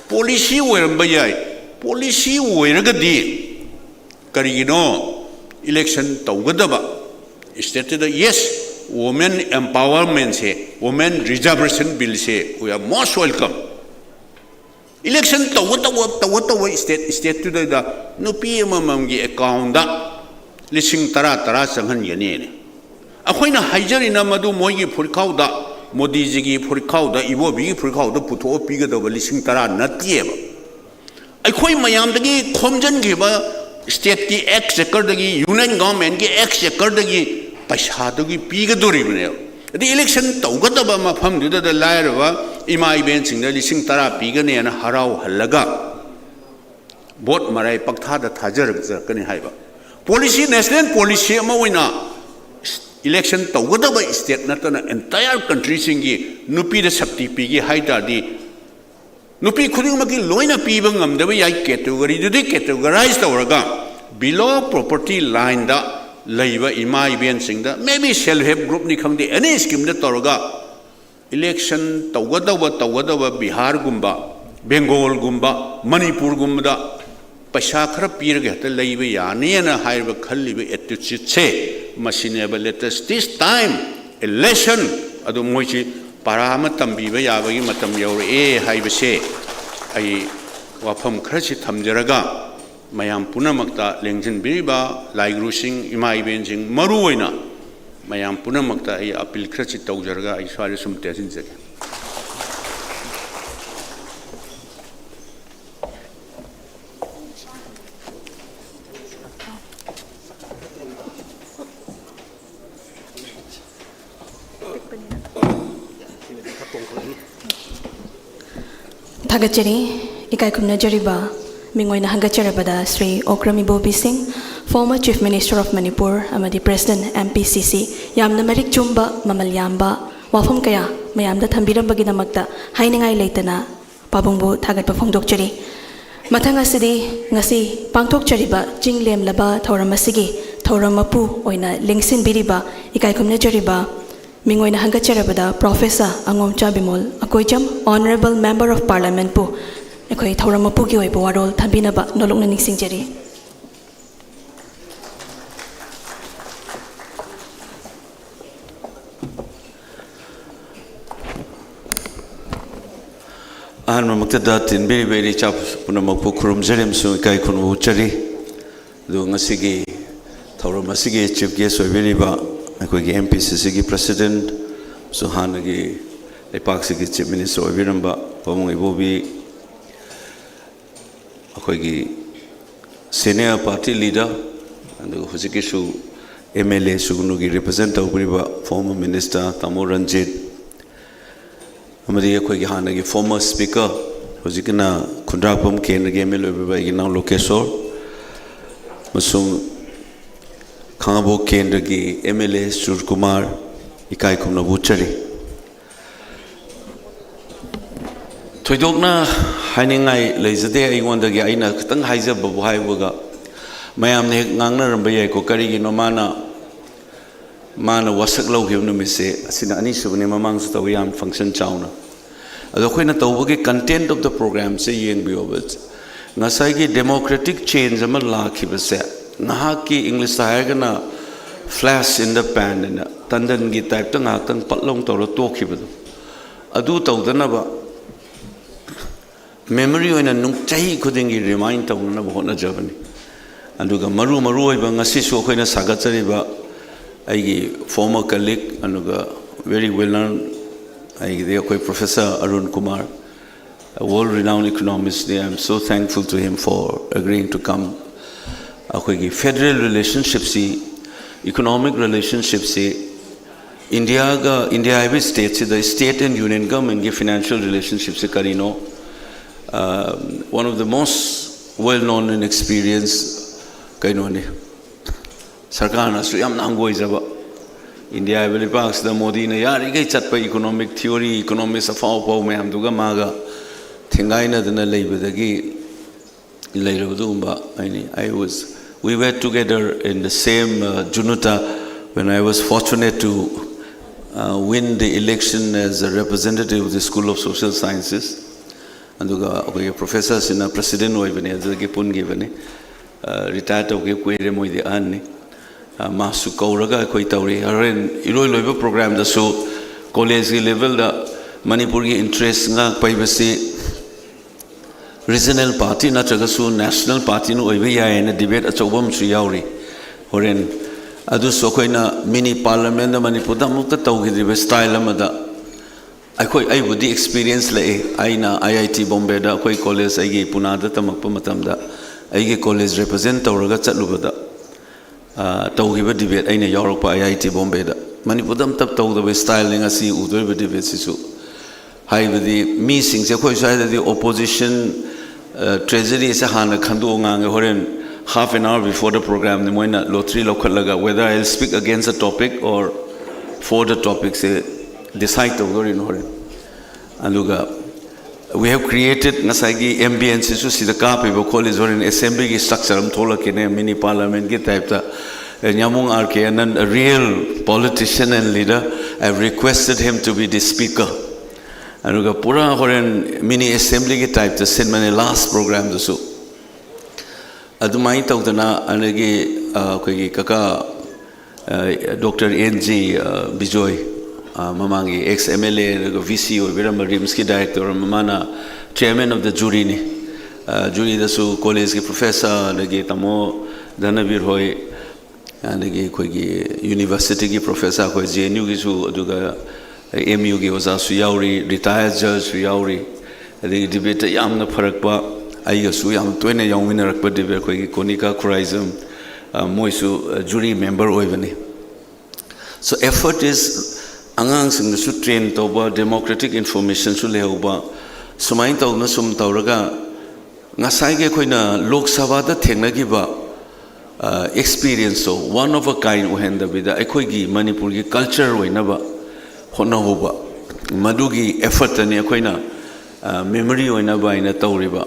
policy ꯑꯣꯏꯔꯝꯕ ꯌꯥꯏ꯫ Policy ꯑꯣꯏꯔꯒꯗꯤ ꯀꯔꯤꯒꯤꯅꯣ election ꯇꯧꯒꯗꯕ stateꯇꯨꯗ, yes, women empowermentꯁꯦ, women reservation billꯁꯦ we are most welcome. Election ꯇꯧꯒ ꯇꯧꯕ, ꯇꯧꯒ ꯇꯧꯕ state, stateꯇꯨꯗꯩꯗ ꯅꯨꯄꯤ ꯑꯃꯃꯝꯒꯤ accountꯗ ꯂꯤꯁꯤꯡ ꯇꯔꯥ ꯇꯔꯥ ꯆꯪꯍꯟꯒꯅꯤꯅ꯫ ꯑꯩꯈꯣꯏꯅ ꯍꯥꯏꯖꯔꯤꯅ ꯃꯗꯨ ꯃꯣꯏꯒꯤ ꯐꯨꯔꯤꯠꯈꯥꯎꯗ, ꯃꯣꯗꯤꯖꯤꯒꯤ ꯐꯨꯔꯤꯠꯈꯥꯎꯗ, ꯏꯕꯣꯕꯤꯒꯤ ꯐꯨꯔꯤꯠꯈꯥꯎꯗ ꯄꯨꯊꯣꯛꯑ ꯄꯤꯒꯗꯧꯕ ꯂꯤꯁꯤꯡ ꯇꯔꯥ ꯅꯠꯇꯦꯕ꯫ ꯑꯩꯈꯣꯏ ꯃꯌꯥꯝꯗꯒꯤ ꯈꯣꯝꯖꯤꯟꯈꯤꯕ stateꯀꯤ exchequerꯗꯒꯤ, union governmentꯀꯤ exchequerꯗꯒꯤ ꯄꯩꯁꯥꯗꯨꯒꯤ ꯄꯤꯒꯗꯣꯔꯤꯕꯅꯦꯕ꯫ ꯑꯗꯩ election ꯇꯧꯒꯗꯕ ꯃꯐꯝꯗꯨꯗ ꯂꯥꯏꯔꯕ ꯏꯃꯥ ꯏꯕꯦꯟꯁꯤꯡꯗ ꯂꯤꯁꯤꯡ ꯇꯔꯥ ꯄꯤꯒꯅꯦꯅ ꯍꯔꯥꯎꯍꯜꯂꯒ vote ꯃꯔꯥꯏ ꯄꯪꯊꯥꯗ ꯊꯥꯖꯔꯛꯀꯅꯤ ꯍꯥꯏꯕ policy, national policy ꯑꯃ ꯑꯣꯏꯅ election ꯇꯧꯒꯗꯕ state ꯅꯠꯇꯅ entire countryꯁꯤꯡꯒꯤ ꯅꯨꯄꯤꯗ ꯁꯛꯇꯤ ꯄꯤꯒꯦ ꯍꯥꯏ ꯇꯥꯔꯗꯤ, ꯅꯨꯄꯤ ꯈꯨꯗꯤꯡꯃꯛꯀꯤ ꯂꯣꯏꯅ ꯄꯤꯕ ꯉꯝꯗꯕ ꯌꯥꯏ, categoryꯗꯨꯗꯤ categorize ꯇꯧꯔꯒ below poverty lineꯗ ꯂꯩꯕ ꯏꯃꯥ ꯏꯕꯦꯟꯁꯤꯡꯗ, maybe self help groupꯅꯤ ꯈꯪꯗꯦ, any schemeꯗ ꯇꯧꯔꯒ election ꯇꯧꯒꯗꯧꯕ, ꯇꯧꯒꯗꯧꯕ ꯕꯤꯍꯥꯔꯒꯨꯝꯕ, ꯕꯦꯡꯒꯣꯜꯒꯨꯝꯕ, ꯃꯅꯤꯄꯨꯔꯒꯨꯝꯕꯗ ꯄꯩꯁꯥ ꯈꯔ ꯄꯤꯔꯒ ꯍꯦꯛꯇ ꯂꯩꯕ ꯌꯥꯅꯤꯅ ꯍꯥꯏꯔꯤꯕ, ꯈꯜꯂꯤꯕ attitudeꯁꯦ ꯃꯁꯤꯅꯦꯕ, let us teach them a lesson꯫ ꯑꯗꯨ ꯃꯣꯏꯁꯤ ꯄꯥꯔꯥ ꯑꯃ ꯇꯝꯕꯤꯕ ꯌꯥꯕꯒꯤ ꯃꯇꯝ ꯌꯧꯔꯛꯑꯦ ꯍꯥꯏꯕꯁꯦ ꯑꯩ ꯋꯥꯐꯝ ꯈꯔꯁꯤ ꯊꯝꯖꯔꯒ, ꯃꯌꯥꯝ ꯄꯨꯝꯅꯃꯛꯇ ꯂꯦꯡꯁꯤꯟꯕꯤꯔꯤꯕ ꯂꯥꯏꯒꯨꯔꯨꯁꯤꯡ, ꯏꯃꯥ ꯏꯕꯦꯟꯁꯤꯡ, ꯃꯔꯨ ꯑꯣꯏꯅ ꯃꯌꯥꯝ ꯄꯨꯝꯅꯃꯛꯇ ꯑꯩ ꯑꯄꯤꯜ ꯈꯔꯁꯤ ꯇꯧꯖꯔꯒ ꯑꯩ ꯁ꯭ꯋꯥꯏꯗ ꯁꯨꯝ ꯇꯦꯟꯁꯤꯟꯖꯒꯦ꯫ ꯊꯥꯒꯠꯆꯔꯤ꯫ ꯏꯀꯥꯏ ꯈꯨꯝꯅꯖꯔꯤꯕ ꯃꯤꯡ ꯑꯣꯏꯅ ꯍꯪꯒꯠꯆꯔꯕꯗ ꯁ꯭ꯔꯤ ꯑꯣꯀ꯭ꯔꯝ ꯏꯕꯣꯕꯤ ꯁꯤꯡ, former Chief Minister of Manipur ꯑꯃꯗꯤ President M P C C, ꯌꯥꯝꯅ ꯃꯔꯤꯛ ꯆꯨꯝꯕ, ꯃꯃꯜ ꯌꯥꯝꯕ ꯋꯥꯐꯝ ꯀꯌꯥ ꯃꯌꯥꯝꯗ ꯊꯝꯕꯤꯔꯝꯕꯒꯤꯗꯃꯛꯇ ꯍꯥꯏꯅꯤꯡꯉꯥꯏ ꯂꯩꯇꯅ ꯄꯥꯕꯨꯡꯕꯨ ꯊꯥꯒꯠꯄ ꯐꯣꯡꯗꯣꯛꯆꯔꯤ꯫ ꯃꯊꯪ ꯑꯁꯤꯗꯤ ꯉꯁꯤ ꯄꯥꯡꯊꯣꯛꯆꯔꯤꯕ ꯆꯤꯡ ꯂꯦꯝꯂꯕ ꯊꯧꯔꯝ ꯑꯁꯤꯒꯤ ꯊꯧꯔꯝ ꯃꯄꯨ ꯑꯣꯏꯅ ꯂꯦꯡꯁꯤꯟꯕꯤꯔꯤꯕ ꯏꯀꯥꯏ ꯈꯨꯝꯅꯖꯔꯤꯕ ꯃꯤꯡ ꯑꯣꯏꯅ ꯍꯪꯒꯠꯆꯔꯕꯗ Professor Angomcha Bimol Akoijam, Honourable Member of Parliament ꯄꯨ ꯑꯩꯈꯣꯏ ꯊꯧꯔꯝ ꯃꯄꯨꯒꯤ ꯑꯣꯏꯕ ꯋꯥꯔꯣꯜ ꯊꯝꯕꯤꯅꯕ ꯅꯣꯂꯨꯛꯅ ꯅꯤꯡꯁꯤꯡꯖꯔꯤ꯫ ꯑꯍꯥꯟꯕꯃꯛꯇꯗ ꯇꯤꯟꯕꯤꯔꯤꯕ ꯏꯔꯩꯆꯥ ꯄꯨꯝꯅꯃꯛꯄꯨ ꯈꯨꯔꯨꯝꯖꯔꯤ ꯑꯃꯁꯨꯡ ꯏꯀꯥꯏ ꯈꯨꯝꯅꯕ ꯎꯠꯆꯔꯤ꯫ ꯑꯗꯨꯒ ꯉꯁꯤꯒꯤ ꯊꯧꯔꯝ ꯑꯁꯤꯒꯤ Chief Guest ꯑꯣꯏꯕꯤꯔꯤꯕ ꯑꯩꯈꯣꯏꯒꯤ M P C C ꯒꯤ President ꯑꯃꯁꯨꯡ ꯍꯥꯟꯅꯒꯤ ꯂꯩꯄꯥꯛꯁꯤꯒꯤ Chief Minister ꯑꯣꯏꯕꯤꯔꯝꯕ ꯄꯥꯕꯨꯡ ꯏꯕꯣꯕꯤ, ꯑꯩꯈꯣꯏꯒꯤ Senior Party Leader, ꯑꯗꯨꯒ ꯍꯧꯖꯤꯛꯀꯤꯁꯨ M L A ꯁꯨꯒꯅꯨꯒꯤ represent ꯇꯧꯕꯤꯔꯤꯕ former Minister ꯇꯥꯃꯣ ꯔꯟꯖꯤꯠ, ꯑꯃꯗꯤ ꯑꯩꯈꯣꯏꯒꯤ ꯍꯥꯟꯅꯒꯤ former Speaker, ꯍꯧꯖꯤꯛꯀꯤꯅ ꯈꯨꯟꯗ꯭ꯔꯥꯛꯄꯝ ꯀꯦꯟꯗ꯭ꯔꯒꯤ M L A ꯑꯣꯏꯕꯤꯕ ꯑꯩꯒꯤ ꯏꯅꯥꯎ ꯂꯣꯀꯦꯁꯣꯔ, ꯑꯃꯁꯨꯡ ꯈꯥꯉꯕꯣꯛ ꯀꯦꯟꯗ꯭ꯔꯒꯤ M L A ꯁꯨꯔꯀꯨꯃꯥꯔ, ꯏꯀꯥꯏ ꯈꯨꯝꯅꯕ ꯎꯠꯆꯔꯤ꯫ ꯊꯣꯏꯗꯣꯛꯅ ꯍꯥꯏꯅꯤꯡꯉꯥꯏ ꯂꯩꯖꯗꯦ ꯑꯩꯉꯣꯟꯗꯒꯤ꯫ ꯑꯩꯅ ꯈꯤꯇꯪ ꯍꯥꯏꯖꯕꯕꯨ ꯍꯥꯏꯕꯒ, ꯃꯌꯥꯝꯅ ꯍꯦꯛ ꯉꯥꯡꯅꯔꯝꯕ ꯌꯥꯏꯀꯣ, "ꯀꯔꯤꯒꯤꯅꯣ ꯃꯥꯅ, ꯃꯥꯅ ꯋꯥꯁꯛ ꯂꯧꯈꯤꯕ ꯅꯨꯃꯤꯠꯁꯦ?" ꯑꯁꯤꯅ ꯑꯅꯤꯁꯨꯕꯅꯤ, ꯃꯃꯥꯡꯁꯨ ꯇꯧꯏ ꯌꯥꯝ function ꯆꯥꯎꯅ꯫ ꯑꯗꯣ ꯑꯩꯈꯣꯏꯅ ꯇꯧꯕꯒꯤ content of the program ꯁꯦ ꯌꯦꯡꯕꯤꯌꯣꯕ꯫ ꯉꯁꯥꯏꯒꯤ democratic change ꯑꯃ ꯂꯥꯛꯈꯤꯕꯁꯦ, ꯉꯥꯏꯍꯥꯛꯀꯤ, English ꯇ ꯍꯥꯏꯔꯒꯅ flash in the pan ꯍꯥꯏꯅ, ꯇꯟꯗꯟꯒꯤ type ꯇ ꯉꯥꯏꯍꯥꯛꯇꯪ ꯄꯠ ꯂꯥꯎ ꯇꯧꯔ ꯇꯣꯛꯈꯤꯕꯗꯣ, ꯑꯗꯨ ꯇꯧꯗꯅꯕ memory ꯑꯣꯏꯅ ꯅꯨꯡ-, ꯆꯍꯤ ꯈꯨꯗꯤꯡꯒꯤ remind ꯇꯧꯅꯅꯕ ꯍꯣꯠꯅꯖꯕꯅꯤ꯫ ꯑꯗꯨꯒ ꯃꯔꯨ ꯃꯔꯨ ꯑꯣꯏꯕ ꯉꯁꯤꯁꯨ ꯑꯩꯈꯣꯏꯅ ꯁꯥꯒꯠꯆꯔꯤꯕ ꯑꯩꯒꯤ former colleague, ꯑꯗꯨꯒ very well known, ꯑꯩꯒꯤꯗꯤ ꯑꯩꯈꯣꯏ Professor Arun Kumar, a world renowned economist ꯅꯤ, I am so thankful to him for agreeing to come. ꯑꯩꯈꯣꯏꯒꯤ federal relationship ꯁꯤ, economic relationship ꯁꯤ, ꯏꯟꯗꯤꯌꯥꯒ, ꯏꯟꯗꯤꯌꯥ ꯍꯥꯏꯕ state ꯁꯤꯗ state and union government ꯀꯤ financial relationship ꯁꯤ ꯀꯔꯤꯅꯣ? Uh, one of the most well known and experienced ꯀꯩꯅꯣꯅꯤ, ꯁꯔꯀꯥꯔꯅꯁꯨ ꯌꯥꯝꯅ ꯍꯪꯒꯣꯏꯖꯕ, ꯏꯟꯗꯤꯌꯥ ꯍꯥꯏꯕ ꯂꯩꯕꯥꯛꯁꯤꯗ ꯃꯣꯗꯤꯅ ꯌꯥꯔꯤꯈꯩ ꯆꯠꯄ economic theory, economist ꯑꯐꯥꯎ ꯑꯐꯥꯎ ꯃꯌꯥꯝꯗꯨꯒ ꯃꯥꯒ ꯊꯦꯡꯒꯥꯏꯅꯗꯅ ꯂꯩꯕꯗꯒꯤ ꯂꯩꯔꯕ ꯑꯗꯨꯒꯨꯝꯕ ꯑꯩꯅꯤ꯫ I was, we were together in the same, uh, JUNUTA when I was fortunate to, uh, win the election as a representative of the School of Social Sciences. ꯑꯗꯨꯒ ꯑꯩꯈꯣꯏꯒꯤ professor ꯁꯤꯅ president ꯑꯣꯏꯕꯅꯤ, ꯑꯗꯨꯗꯒꯤ ꯄꯨꯟꯈꯤꯕꯅꯤ꯫ ꯑ, retire ꯇꯧꯈꯤꯕ ꯀꯨꯏꯔꯦ, ꯃꯣꯏꯗꯤ ꯑꯍꯟꯅꯤ꯫ ꯑ, ꯃꯥꯁꯨ ꯀꯧꯔꯒ ꯑꯩꯈꯣꯏ ꯇꯧꯔꯤ꯫ ꯍꯣꯔꯦꯟ ꯏꯔꯣꯏ ꯂꯣꯏꯕ program ꯗꯁꯨ college ꯀꯤ level ꯗ ꯃꯅꯤꯄꯨꯔꯒꯤ interest ꯉꯥꯛꯄ ꯍꯥꯏꯕꯁꯤ regional party ꯅꯠꯇ꯭ꯔꯒꯁꯨ national party ꯅ ꯑꯣꯏꯕ ꯌꯥꯏ ꯍꯥꯏꯅ debate ꯑꯆꯧꯕ ꯑꯃꯁꯨ ꯌꯥꯎꯔꯤ꯫ ꯍꯣꯔꯦꯟ ꯑꯗꯨꯁꯨ ꯑꯩꯈꯣꯏꯅ mini parliament ꯗ ꯃꯅꯤꯄꯨꯔꯗ ꯑꯃꯨꯛꯇ ꯇꯧꯈꯤꯗ꯭ꯔꯤꯕ style ꯑꯃꯗ ꯑꯩꯈꯣꯏ, ꯑꯩꯕꯨꯗꯤ experience ꯂꯩ꯫ ꯑꯩꯅ I I T Bombay ꯗ ꯑꯩꯈꯣꯏ college, ꯑꯩꯒꯤ ꯄꯨꯅꯥꯗ ꯇꯝꯃꯛꯄ ꯃꯇꯝꯗ ꯑꯩꯒꯤ college represent ꯇꯧꯔꯒ ꯆꯠꯂꯨꯕꯗ, ꯑ, ꯇꯧꯈꯤꯕ debate ꯑꯩꯅ ꯌꯥꯎꯔꯛꯄ I I T Bombay ꯗ꯫ ꯃꯅꯤꯄꯨꯔꯗ ꯑꯝꯇ ꯇꯧꯗꯕ style ꯅꯤ ꯉꯁꯤ ꯎꯗꯣꯔꯤꯕ debate ꯁꯤꯁꯨ꯫ ꯍꯥꯏꯕꯗꯤ ꯃꯤꯁꯤꯡꯁꯦ ꯑꯩꯈꯣꯏ ꯁ꯭ꯋꯥꯏꯗꯗꯤ opposition, ꯑ, treasury ꯁꯦ ꯍꯥꯟꯅ ꯈꯟꯗꯣꯛꯑ ꯉꯥꯡꯉꯦ, ꯍꯣꯔꯦꯟ half an hour before the program ꯅꯤ ꯃꯣꯏꯅ lottery ꯂꯧꯈꯠꯂꯒ whether I will speak against the topic or for the topic say decide ꯇꯧꯗꯣꯔꯤꯅꯣ ꯍꯣꯔꯦꯟ꯫ ꯑꯗꯨꯒ we have created ꯉꯁꯥꯏꯒꯤ ambience ꯁꯤꯁꯨ ꯁꯤꯗ ꯀꯥꯞꯄꯤꯕ ꯈꯣꯠꯂꯤꯁꯨ ꯍꯣꯔꯦꯟ assembly ꯒꯤ structure ꯑꯃ ꯊꯣꯛꯂꯛꯈꯤꯅꯦ, mini parliament ꯀꯤ type ꯇ꯫ ꯌꯥꯃꯨꯡ R K Anand, a real politician and leader, I have requested him to be the speaker. ꯑꯗꯨꯒ ꯄꯨꯔꯥ ꯍꯣꯔꯦꯟ mini assembly ꯒꯤ type ꯇ ꯁꯤꯟꯕꯅꯦ last program ꯗꯨꯁꯨ꯫ ꯑꯗꯨꯃꯥꯏꯅ ꯇꯧꯗꯅ ꯑꯗꯒꯤ, ꯑ, ꯑꯩꯈꯣꯏꯒꯤ ꯀꯀꯥ, ꯑ, Doctor N G, ꯑ, ꯕꯤꯖꯣꯏ, ꯃꯃꯥꯡꯒꯤ ex M L A ꯑꯗꯨꯒ V C ꯑꯣꯏꯕꯤꯔꯝꯕ RIMSꯀꯤ director ꯑꯃ, ꯃꯥꯅ chairman of the juryꯅꯤ꯫ ꯖꯨꯔꯤꯗꯁꯨ ꯀꯣꯂꯦꯖꯀꯤ professor, ꯑꯗꯒꯤ ꯇꯥꯃꯣ ꯙꯅꯕꯤꯔ ꯍꯣꯏ, ꯑꯗꯒꯤ ꯑꯩꯈꯣꯏꯒꯤ universityꯒꯤ professor ꯑꯩꯈꯣꯏ J N Uꯒꯤꯁꯨ, ꯑꯗꯨꯒ M Uꯒꯤ ꯑꯣꯖꯥꯁꯨ ꯌꯥꯎꯔꯤ, retired judgeꯁꯨ ꯌꯥꯎꯔꯤ, ꯑꯗꯒꯤ debateꯇ ꯌꯥꯝꯅ ꯐꯔꯛꯄ, ꯑꯩꯒꯁꯨ ꯌꯥꯝ ꯇꯣꯏꯅ ꯌꯥꯎꯃꯤꯟꯅꯔꯛꯄ debate ꯑꯩꯈꯣꯏꯒꯤ ꯀꯣꯅꯤꯀꯥ ꯈꯨꯔꯥꯏꯖꯝ, ꯃꯣꯏꯁꯨ jury member ꯑꯣꯏꯕꯅꯤ꯫ So effort is ꯑꯉꯥꯡꯁꯤꯡꯗꯁꯨ train ꯇꯧꯕ, democratic informationꯁꯨ ꯂꯩꯍꯧꯕ, ꯁꯨꯃꯥꯏꯅ ꯇꯧꯗꯅ ꯁꯨꯝ ꯇꯧꯔꯒ ꯉꯁꯥꯏꯒꯤ ꯑꯩꯈꯣꯏꯅ ꯂꯣꯛ ꯁꯚꯥꯗ ꯊꯦꯡꯅꯈꯤꯕ experienceꯇꯣ one of a kind ꯑꯣꯏꯍꯟꯗꯕꯤꯗ ꯑꯩꯈꯣꯏꯒꯤ ꯃꯅꯤꯄꯨꯔꯒꯤ culture ꯑꯣꯏꯅꯕ ꯍꯣꯠꯅꯍꯧꯕ, ꯃꯗꯨꯒꯤ effortꯇꯅꯤ ꯑꯩꯈꯣꯏꯅ memory ꯑꯣꯏꯅꯕ ꯍꯥꯏꯅ ꯇꯧꯔꯤꯕ꯫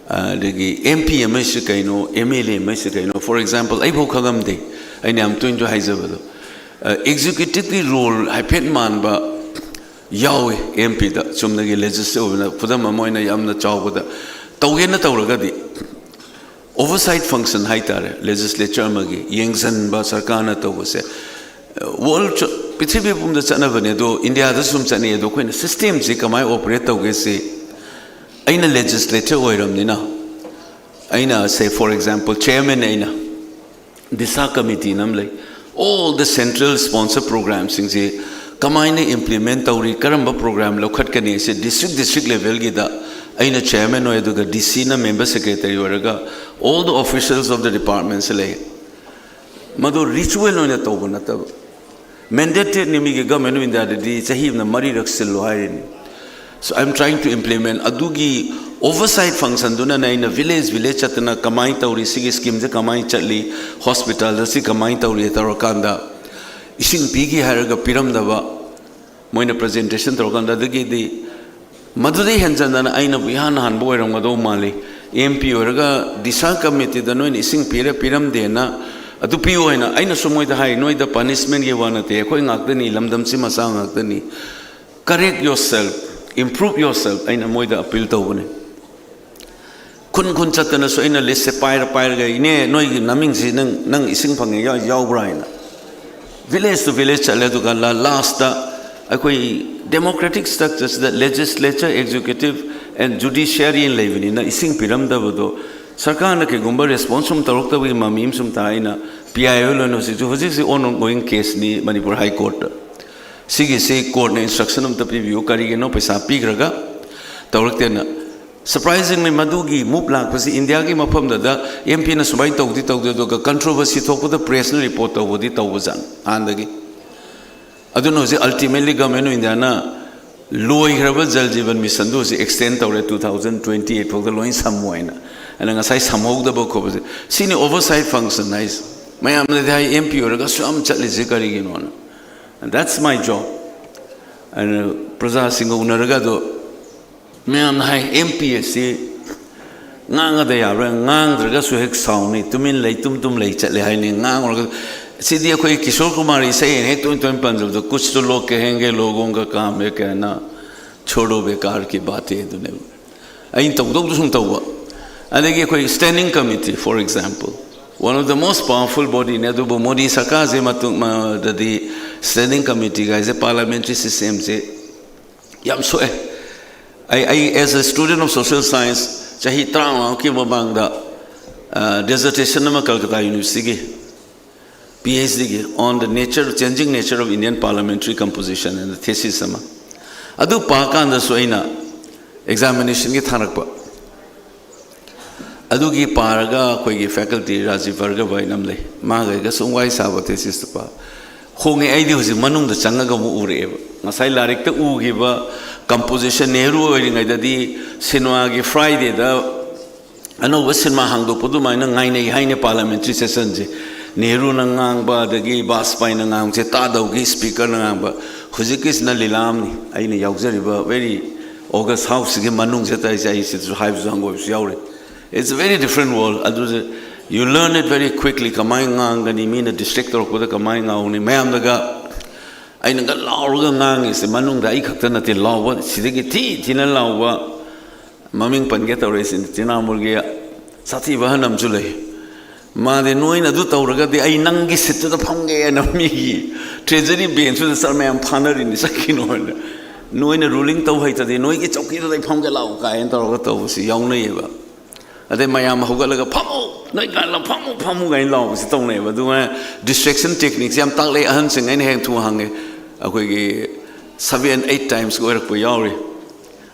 ꯑꯗꯒꯤ M P ꯑꯃꯁꯤ ꯀꯩꯅꯣ, M L A ꯑꯃꯁꯤ ꯀꯩꯅꯣ, for example, ꯑꯩꯐꯥꯎ ꯈꯪꯉꯝꯗꯦ, ꯑꯩꯅ ꯌꯥꯝ ꯇꯣꯏꯅꯁꯨ ꯍꯥꯏꯖꯕꯗꯣ꯫ Executiveꯀꯤ role ꯍꯥꯏꯐꯦꯠ ꯃꯥꯟꯕ ꯌꯥꯎꯏ M Pꯗ, ꯆꯨꯝꯅꯒꯤ legislative ꯑꯣꯏꯅ ꯈꯨꯗꯝ ꯑꯃ ꯑꯣꯏꯅ ꯌꯥꯝꯅ ꯆꯥꯎꯕꯗ ꯇꯧꯒꯦꯅ ꯇꯧꯔꯒꯗꯤ oversight function ꯍꯥꯏꯇꯥꯔꯦ, legislature ꯑꯃꯒꯤ ꯌꯦꯡꯁꯤꯟꯕ ꯁꯔꯀꯥꯔꯅ ꯇꯧꯕꯁꯦ꯫ World ꯆ-, ꯄ꯭ꯔꯤꯊꯤꯕꯤ ꯄꯨꯝꯕꯗ ꯆꯠꯅꯕꯅꯦ, ꯑꯗꯣ Indiaꯗꯁꯨ ꯁꯨꯝ ꯆꯠꯅꯩ꯫ ꯑꯗꯣ ꯑꯩꯈꯣꯏꯅ systemꯁꯤ ꯀꯃꯥꯏꯅ operate ꯇꯧꯒꯦ ꯁꯤ ꯑꯩꯅ legislator ꯑꯣꯏꯔꯕꯅꯤꯅ, ꯑꯩꯅ say for example chairman ꯑꯩꯅ DISHA committeeꯅ ꯑꯃ ꯂꯩ, all the central sponsor programmeꯁꯤꯡꯁꯤ ꯀꯃꯥꯏꯅ implement ꯇꯧꯔꯤ, ꯀꯔꯝꯕ programme ꯂꯧꯈꯠꯀꯅꯤ ꯁꯤ district district levelꯒꯤꯗ ꯑꯩꯅ chairman ꯑꯣꯏ, ꯑꯗꯨꯒ DCꯅ member secretary ꯑꯣꯏꯔꯒ all the officials of the departmentꯁꯤ ꯂꯩ꯫ ꯃꯗꯨ ritual ꯑꯣꯏꯅ ꯇꯧꯕ ꯅꯠꯇꯕ, mandated ꯅꯤ, ꯃꯤꯒꯤ Government of Indiaꯗꯗꯤ ꯆꯍꯤ ꯑꯃꯗ ꯃꯔꯤꯔꯛ ꯁꯤꯜꯂꯣ ꯍꯥꯏꯔꯤꯅꯤ꯫ So I am trying to implement ꯑꯗꯨꯒꯤ oversight functionꯗꯨꯅꯅꯦ ꯑꯩꯅ village village ꯆꯠꯇꯅ ꯀꯃꯥꯏꯅ ꯇꯧꯔꯤ, ꯁꯤꯒꯤ schemeꯁꯦ ꯀꯃꯥꯏꯅ ꯆꯠꯂꯤ, hospitalꯗ ꯁꯤ ꯀꯃꯥꯏꯅ ꯇꯧꯔꯤ ꯇꯧꯔꯀꯥꯟꯗ ꯏꯁꯤꯡ ꯄꯤꯒꯦ ꯍꯥꯏꯔꯒ ꯄꯤꯔꯝꯗꯕ, ꯃꯣꯏꯅ presentation ꯇꯧꯔꯀꯥꯟꯗ, ꯑꯗꯨꯒꯤꯗꯤ ꯃꯗꯨꯗꯩ ꯍꯦꯟꯖꯟꯗꯅ ꯑꯩꯅꯕꯨ ꯏꯍꯥꯟ ꯍꯥꯟꯕ ꯑꯣꯏꯔꯝꯒꯗꯧ ꯃꯥꯜꯂꯤ꯫ M P ꯑꯣꯏꯔꯒ DISHA committeeꯗ ꯅꯣꯏꯅ ꯏꯁꯤꯡ ꯄꯤꯔ ꯄꯤꯔꯝꯗꯦꯅ ꯑꯗꯨ ꯄꯤꯌꯨ ꯍꯥꯏꯅ ꯑꯩꯅꯁꯨ ꯃꯣꯏꯗ ꯍꯥꯏ, ꯅꯣꯏꯗ punishmentꯒꯤ ꯋꯥ ꯅꯠꯇꯦ, ꯑꯩꯈꯣꯏ ꯉꯥꯛꯇꯅꯤ, ꯂꯝꯗꯝꯁꯤ ꯃꯆꯥ ꯉꯥꯛꯇꯅꯤ꯫ Correct yourself, improve yourself ꯑꯩꯅ ꯃꯣꯏꯗ appeal ꯇꯧꯕꯅꯤ꯫ ꯈꯨꯟ ꯈꯨꯟ ꯆꯠꯇꯅꯁꯨ ꯑꯩꯅ listꯁꯦ ꯄꯥꯏꯔ ꯄꯥꯏꯔꯒ, "ꯏꯅꯦ, ꯅꯣꯏꯒꯤ ꯅꯃꯤꯡꯁꯤ ꯅꯪ, ꯅꯪ ꯏꯁꯤꯡ ꯐꯪꯉꯦ ꯌꯥꯎ-, ꯌꯥꯎꯕ꯭ꯔꯥ?" ꯍꯥꯏꯅ village to village ꯆꯠꯂꯦ꯫ ꯑꯗꯨꯒ ꯂꯥ-, lastꯇ ꯑꯩꯈꯣꯏ democratic structureꯁꯤꯗ legislature, executive and judiciary ꯂꯩꯕꯅꯤꯅ, ꯏꯁꯤꯡ ꯄꯤꯔꯝꯗꯕꯗꯣ ꯁꯔꯀꯥꯔꯅ ꯀꯩꯒꯨꯝꯕ response ꯁꯨꯝ ꯇꯧꯔꯛꯇꯕꯒꯤ ꯃꯃꯤ ꯑꯃ ꯁꯨꯝ ꯇꯥꯏ꯫ ꯑꯩꯅ P I L ꯑꯣꯏꯅ ꯍꯧꯖꯤꯛꯁꯨ, ꯍꯧꯖꯤꯛꯁꯤ ongoing caseꯅꯤ ꯃꯅꯤꯄꯨꯔ High Courtꯇ꯫ ꯁꯤꯒꯤꯁꯤ courtꯅ instruction ꯑꯝꯇ ꯄꯤꯕꯤꯌꯨ, ꯀꯔꯤꯒꯤꯅꯣ ꯄꯩꯁꯥ ꯄꯤꯈ꯭ꯔꯒ ꯇꯧꯔꯛꯇꯦꯅ꯫ Surprisingly, ꯃꯗꯨꯒꯤ move ꯂꯥꯛꯄꯁꯤ ꯏꯟꯗꯤꯌꯥꯒꯤ ꯃꯐꯝꯗꯗ M Pꯅ ꯁꯨꯃꯥꯏꯅ ꯇꯧꯗꯤ ꯇꯧꯗꯦ, ꯑꯗꯨꯒ controversy ꯊꯣꯛꯄꯗ pressꯅ report ꯇꯧꯕꯗꯤ ꯇꯧꯕꯖꯥꯠꯅꯤ ꯍꯥꯟꯅꯗꯒꯤ꯫ ꯑꯗꯨꯅ ꯍꯧꯖꯤꯛ ultimately Government of Indiaꯅ ꯂꯣꯏꯈ꯭ꯔꯕ Jal Jeevan Missionꯗꯨ ꯍꯧꯖꯤꯛ extend ꯇꯧꯔꯦ, two thousand twenty eight ꯐꯥꯎꯗ ꯂꯣꯏ ꯁꯝꯃꯣ ꯍꯥꯏꯅ꯫ ꯑꯩꯅ ꯉꯁꯥꯏ ꯁꯝꯍꯧꯗꯕ ꯈꯣꯠꯄꯁꯦ, ꯁꯤꯅꯤ oversight function ꯍꯥꯏꯁꯦ꯫ ꯃꯌꯥꯝꯅꯗꯤ ꯍꯥꯏ, M P ꯑꯣꯏꯔꯒ ꯑꯁꯨꯛ ꯌꯥꯝ ꯆꯠꯂꯤꯁꯦ ꯀꯔꯤꯒꯤꯅꯣꯅ꯫ And that's my job꯫ ꯑꯗꯨꯅ ꯄ꯭ꯔꯖꯥꯁꯤꯡꯒ ꯎꯅꯔꯒ ꯑꯗꯣ ꯃꯌꯥꯝꯅ ꯍꯥꯏ, M P ꯑꯁꯤ ꯉꯥꯡꯉꯗ ꯌꯥꯕ꯭ꯔꯥ? ꯉꯥꯡꯗ꯭ꯔꯒꯁꯨ ꯍꯦꯛ ꯁꯥꯎꯅꯤ, ꯇꯨꯃꯤꯟ ꯂꯩ, ꯇꯨꯝ ꯇꯨꯝ ꯂꯩ ꯆꯠꯂꯦ ꯍꯥꯏꯅꯤ꯫ ꯉꯥꯡꯉꯨꯔꯒ, ꯁꯤꯗꯤ ꯑꯩꯈꯣꯏ ꯀꯤꯁꯣꯔ ꯀꯨꯃꯥꯔ ꯏꯁꯩ ꯍꯦꯛ ꯇꯣꯏꯅ ꯇꯣꯏꯅ ꯄꯟꯖꯕꯗꯣ, "ꯀꯨꯆ ꯇꯣ ꯂꯣꯒ ꯀꯍꯦꯡꯒꯦ, ꯂꯣꯒꯣꯡ ꯀꯥ ꯀꯥꯝ ꯍꯦ ꯀꯍꯅꯥ, ꯆꯣꯗꯣ ꯕꯦꯀꯥꯔ ꯀꯤ ꯕꯥꯇꯦ" ꯑꯗꯨꯅꯦꯕ꯫ ꯑꯩꯅ ꯇꯧꯗꯧꯗꯨ ꯁꯨꯝ ꯇꯧꯕ꯫ ꯑꯗꯒꯤ ꯑꯩꯈꯣꯏ standing committee, for example, one of the most powerful bodyꯅꯦ, ꯑꯗꯨꯕꯨ ꯃꯣꯗꯤ ꯁꯔꯀꯥꯔꯁꯦ ꯃꯇꯨꯡ ꯃꯗꯗꯤ standing committeeꯒꯥꯏꯁꯦ, parliamentary systemꯁꯦ ꯌꯥꯝ ꯁꯣꯛꯑꯦ꯫ ꯑꯩ, ꯑꯩ as a student of social science, ꯆꯍꯤ ꯇꯔꯥꯃꯉꯥꯃꯨꯛꯀꯤ ꯃꯃꯥꯡꯗ dissertation ꯑꯃ Kolkata Universityꯒꯤ, P H Dꯒꯤ, on the nature, changing nature of Indian parliamentary composition and thesis ꯑꯃ꯫ ꯑꯗꯨ ꯄꯥꯀꯥꯟꯗꯁꯨ ꯑꯩꯅ examinationꯒꯤ ꯊꯥꯔꯛꯄ꯫ ꯑꯗꯨꯒꯤ ꯄꯥꯔꯒ ꯑꯩꯈꯣꯏꯒꯤ faculty ꯔꯥꯖꯤꯕ ꯚꯥꯔꯒꯕ ꯍꯥꯏꯅ ꯑꯃ ꯂꯩ, ꯃꯥꯒ ꯑꯩꯒ ꯁꯨꯝ ꯋꯥꯔꯤ ꯁꯥꯕ, thesisꯇ ꯄꯥ ꯍꯣꯡꯉꯦ꯫ ꯑꯩꯗꯤ ꯍꯧꯖꯤꯛ ꯃꯅꯨꯡꯗ ꯆꯪꯉꯒ ꯑꯃꯨꯛ ꯎꯔꯛꯑꯦꯕ꯫ ꯉꯁꯥꯏ ꯂꯥꯏꯔꯤꯛꯇ ꯎꯈꯤꯕ composition, ꯅꯦꯍꯔꯨ ꯑꯣꯏꯔꯤꯉꯩꯗꯗꯤ ꯁꯤꯅꯦꯃꯥꯒꯤ Fridayꯗ ꯑꯅꯧꯕ ꯁꯤꯅꯦꯃꯥ ꯍꯥꯡꯗꯣꯛꯄ ꯑꯗꯨꯃꯥꯏꯅ ꯉꯥꯏꯅꯩ ꯍꯥꯏꯅꯦ parliamentary sessionꯁꯦ꯫ ꯅꯦꯍꯔꯨꯅ ꯉꯥꯡꯕ, ꯑꯗꯒꯤ ꯕꯥꯖꯄꯥꯏꯅ ꯉꯥꯡꯕꯁꯦ ꯇꯥꯗꯧꯒꯤ speakerꯅ ꯉꯥꯡꯕ꯫ ꯍꯧꯖꯤꯛꯀꯤꯁꯤꯅ ꯂꯤꯂꯥ ꯑꯃꯅꯤ꯫ ꯑꯩꯅ ꯌꯥꯎꯖꯔꯤꯕ very august houseꯁꯤꯒꯤ ꯃꯅꯨꯡꯁꯤꯗ ꯇꯧꯔꯤꯁꯦ, ꯑꯩ ꯁꯤꯗꯁꯨ ꯍꯥꯏꯕꯁꯨ ꯍꯪꯒꯣꯏꯕꯁꯨ ꯌꯥꯎꯔꯤ꯫ It's a very different world꯫ ꯑꯗꯨꯗ you learn it very quickly꯫ ꯀꯃꯥꯏꯅ ꯉꯥꯡꯒꯅꯤ, ꯃꯤꯅ distract ꯇꯧꯔꯛꯄꯗ ꯀꯃꯥꯏꯅ ꯉꯥꯡꯒꯅꯤ, ꯃꯌꯥꯝꯗꯒ ꯑꯩꯅꯒ ꯂꯥꯎꯔꯒ ꯉꯥꯡꯉꯤꯁꯦ꯫ ꯃꯅꯨꯡꯗ ꯑꯩ ꯈꯛꯇ ꯅꯠꯇꯦ ꯂꯥꯎꯕ, ꯁꯤꯗꯒꯤ ꯊꯤ ꯊꯤꯅ ꯂꯥꯎꯕ꯫ ꯃꯃꯤꯡ ꯄꯟꯒꯦ ꯇꯧꯔꯛꯏꯁꯤꯅꯤ, ꯇ꯭ꯔꯤꯅꯥꯃꯨꯜꯒꯤ ꯁꯥꯊꯤꯕ ꯑꯍꯟ ꯑꯃꯁꯨ ꯂꯩ꯫ ꯃꯥꯗꯤ ꯅꯣꯏꯅ ꯑꯗꯨ ꯇꯧꯔꯒꯗꯤ ꯑꯩ ꯅꯪꯒꯤ ꯁꯤꯠꯇꯨꯗ ꯐꯝꯒꯦꯅ ꯃꯤꯒꯤ ꯇ꯭ꯔꯦꯖꯔꯤ ꯕꯦꯟꯁꯇꯨꯗ ꯆꯠ ꯃꯌꯥꯝ ꯐꯥꯅꯔꯤꯅꯤ ꯆꯠꯈꯤꯅꯣ ꯍꯥꯏꯅ꯫ ꯅꯣꯏꯅ ꯔꯨꯂꯤꯡ ꯇꯧ ꯍꯩꯇꯗꯤ ꯅꯣꯏꯒꯤ ꯆꯧꯀꯤꯗꯨꯗ ꯑꯩ ꯐꯝꯒꯦ ꯂꯥꯛꯑꯣ ꯀꯥꯏꯅ ꯇꯧꯔꯒ ꯇꯧꯕꯁꯤ ꯌꯥꯎꯅꯩꯌꯦꯕ꯫ ꯑꯗꯩ ꯃꯌꯥꯝ ꯍꯧꯒꯠꯂꯒ ꯐꯝꯃꯨ, ꯅꯣꯏ ꯀꯥꯏꯅ ꯐꯝꯃꯨ ꯐꯝꯃꯨ ꯀꯥꯏꯅ ꯂꯥꯎꯕꯁꯤ ꯇꯧꯅꯩꯌꯦꯕ꯫ ꯑꯗꯨꯒ ꯗꯤꯁꯇ꯭ꯔꯦꯛꯁꯟ ꯇꯦꯛꯅꯤꯛꯁꯦ ꯌꯥꯝ ꯇꯥꯛꯂꯛꯑꯦ ꯑꯍꯟꯁꯤꯡ꯫ ꯑꯩꯅ ꯍꯦꯛ ꯊꯨ ꯍꯪꯉꯦ, ꯑꯩꯈꯣꯏꯒꯤ ꯁꯚꯦꯟ ꯑꯩꯠ ꯇꯥꯏꯝꯁꯀ ꯑꯣꯏꯔꯛꯄ ꯌꯥꯎꯔꯤ꯫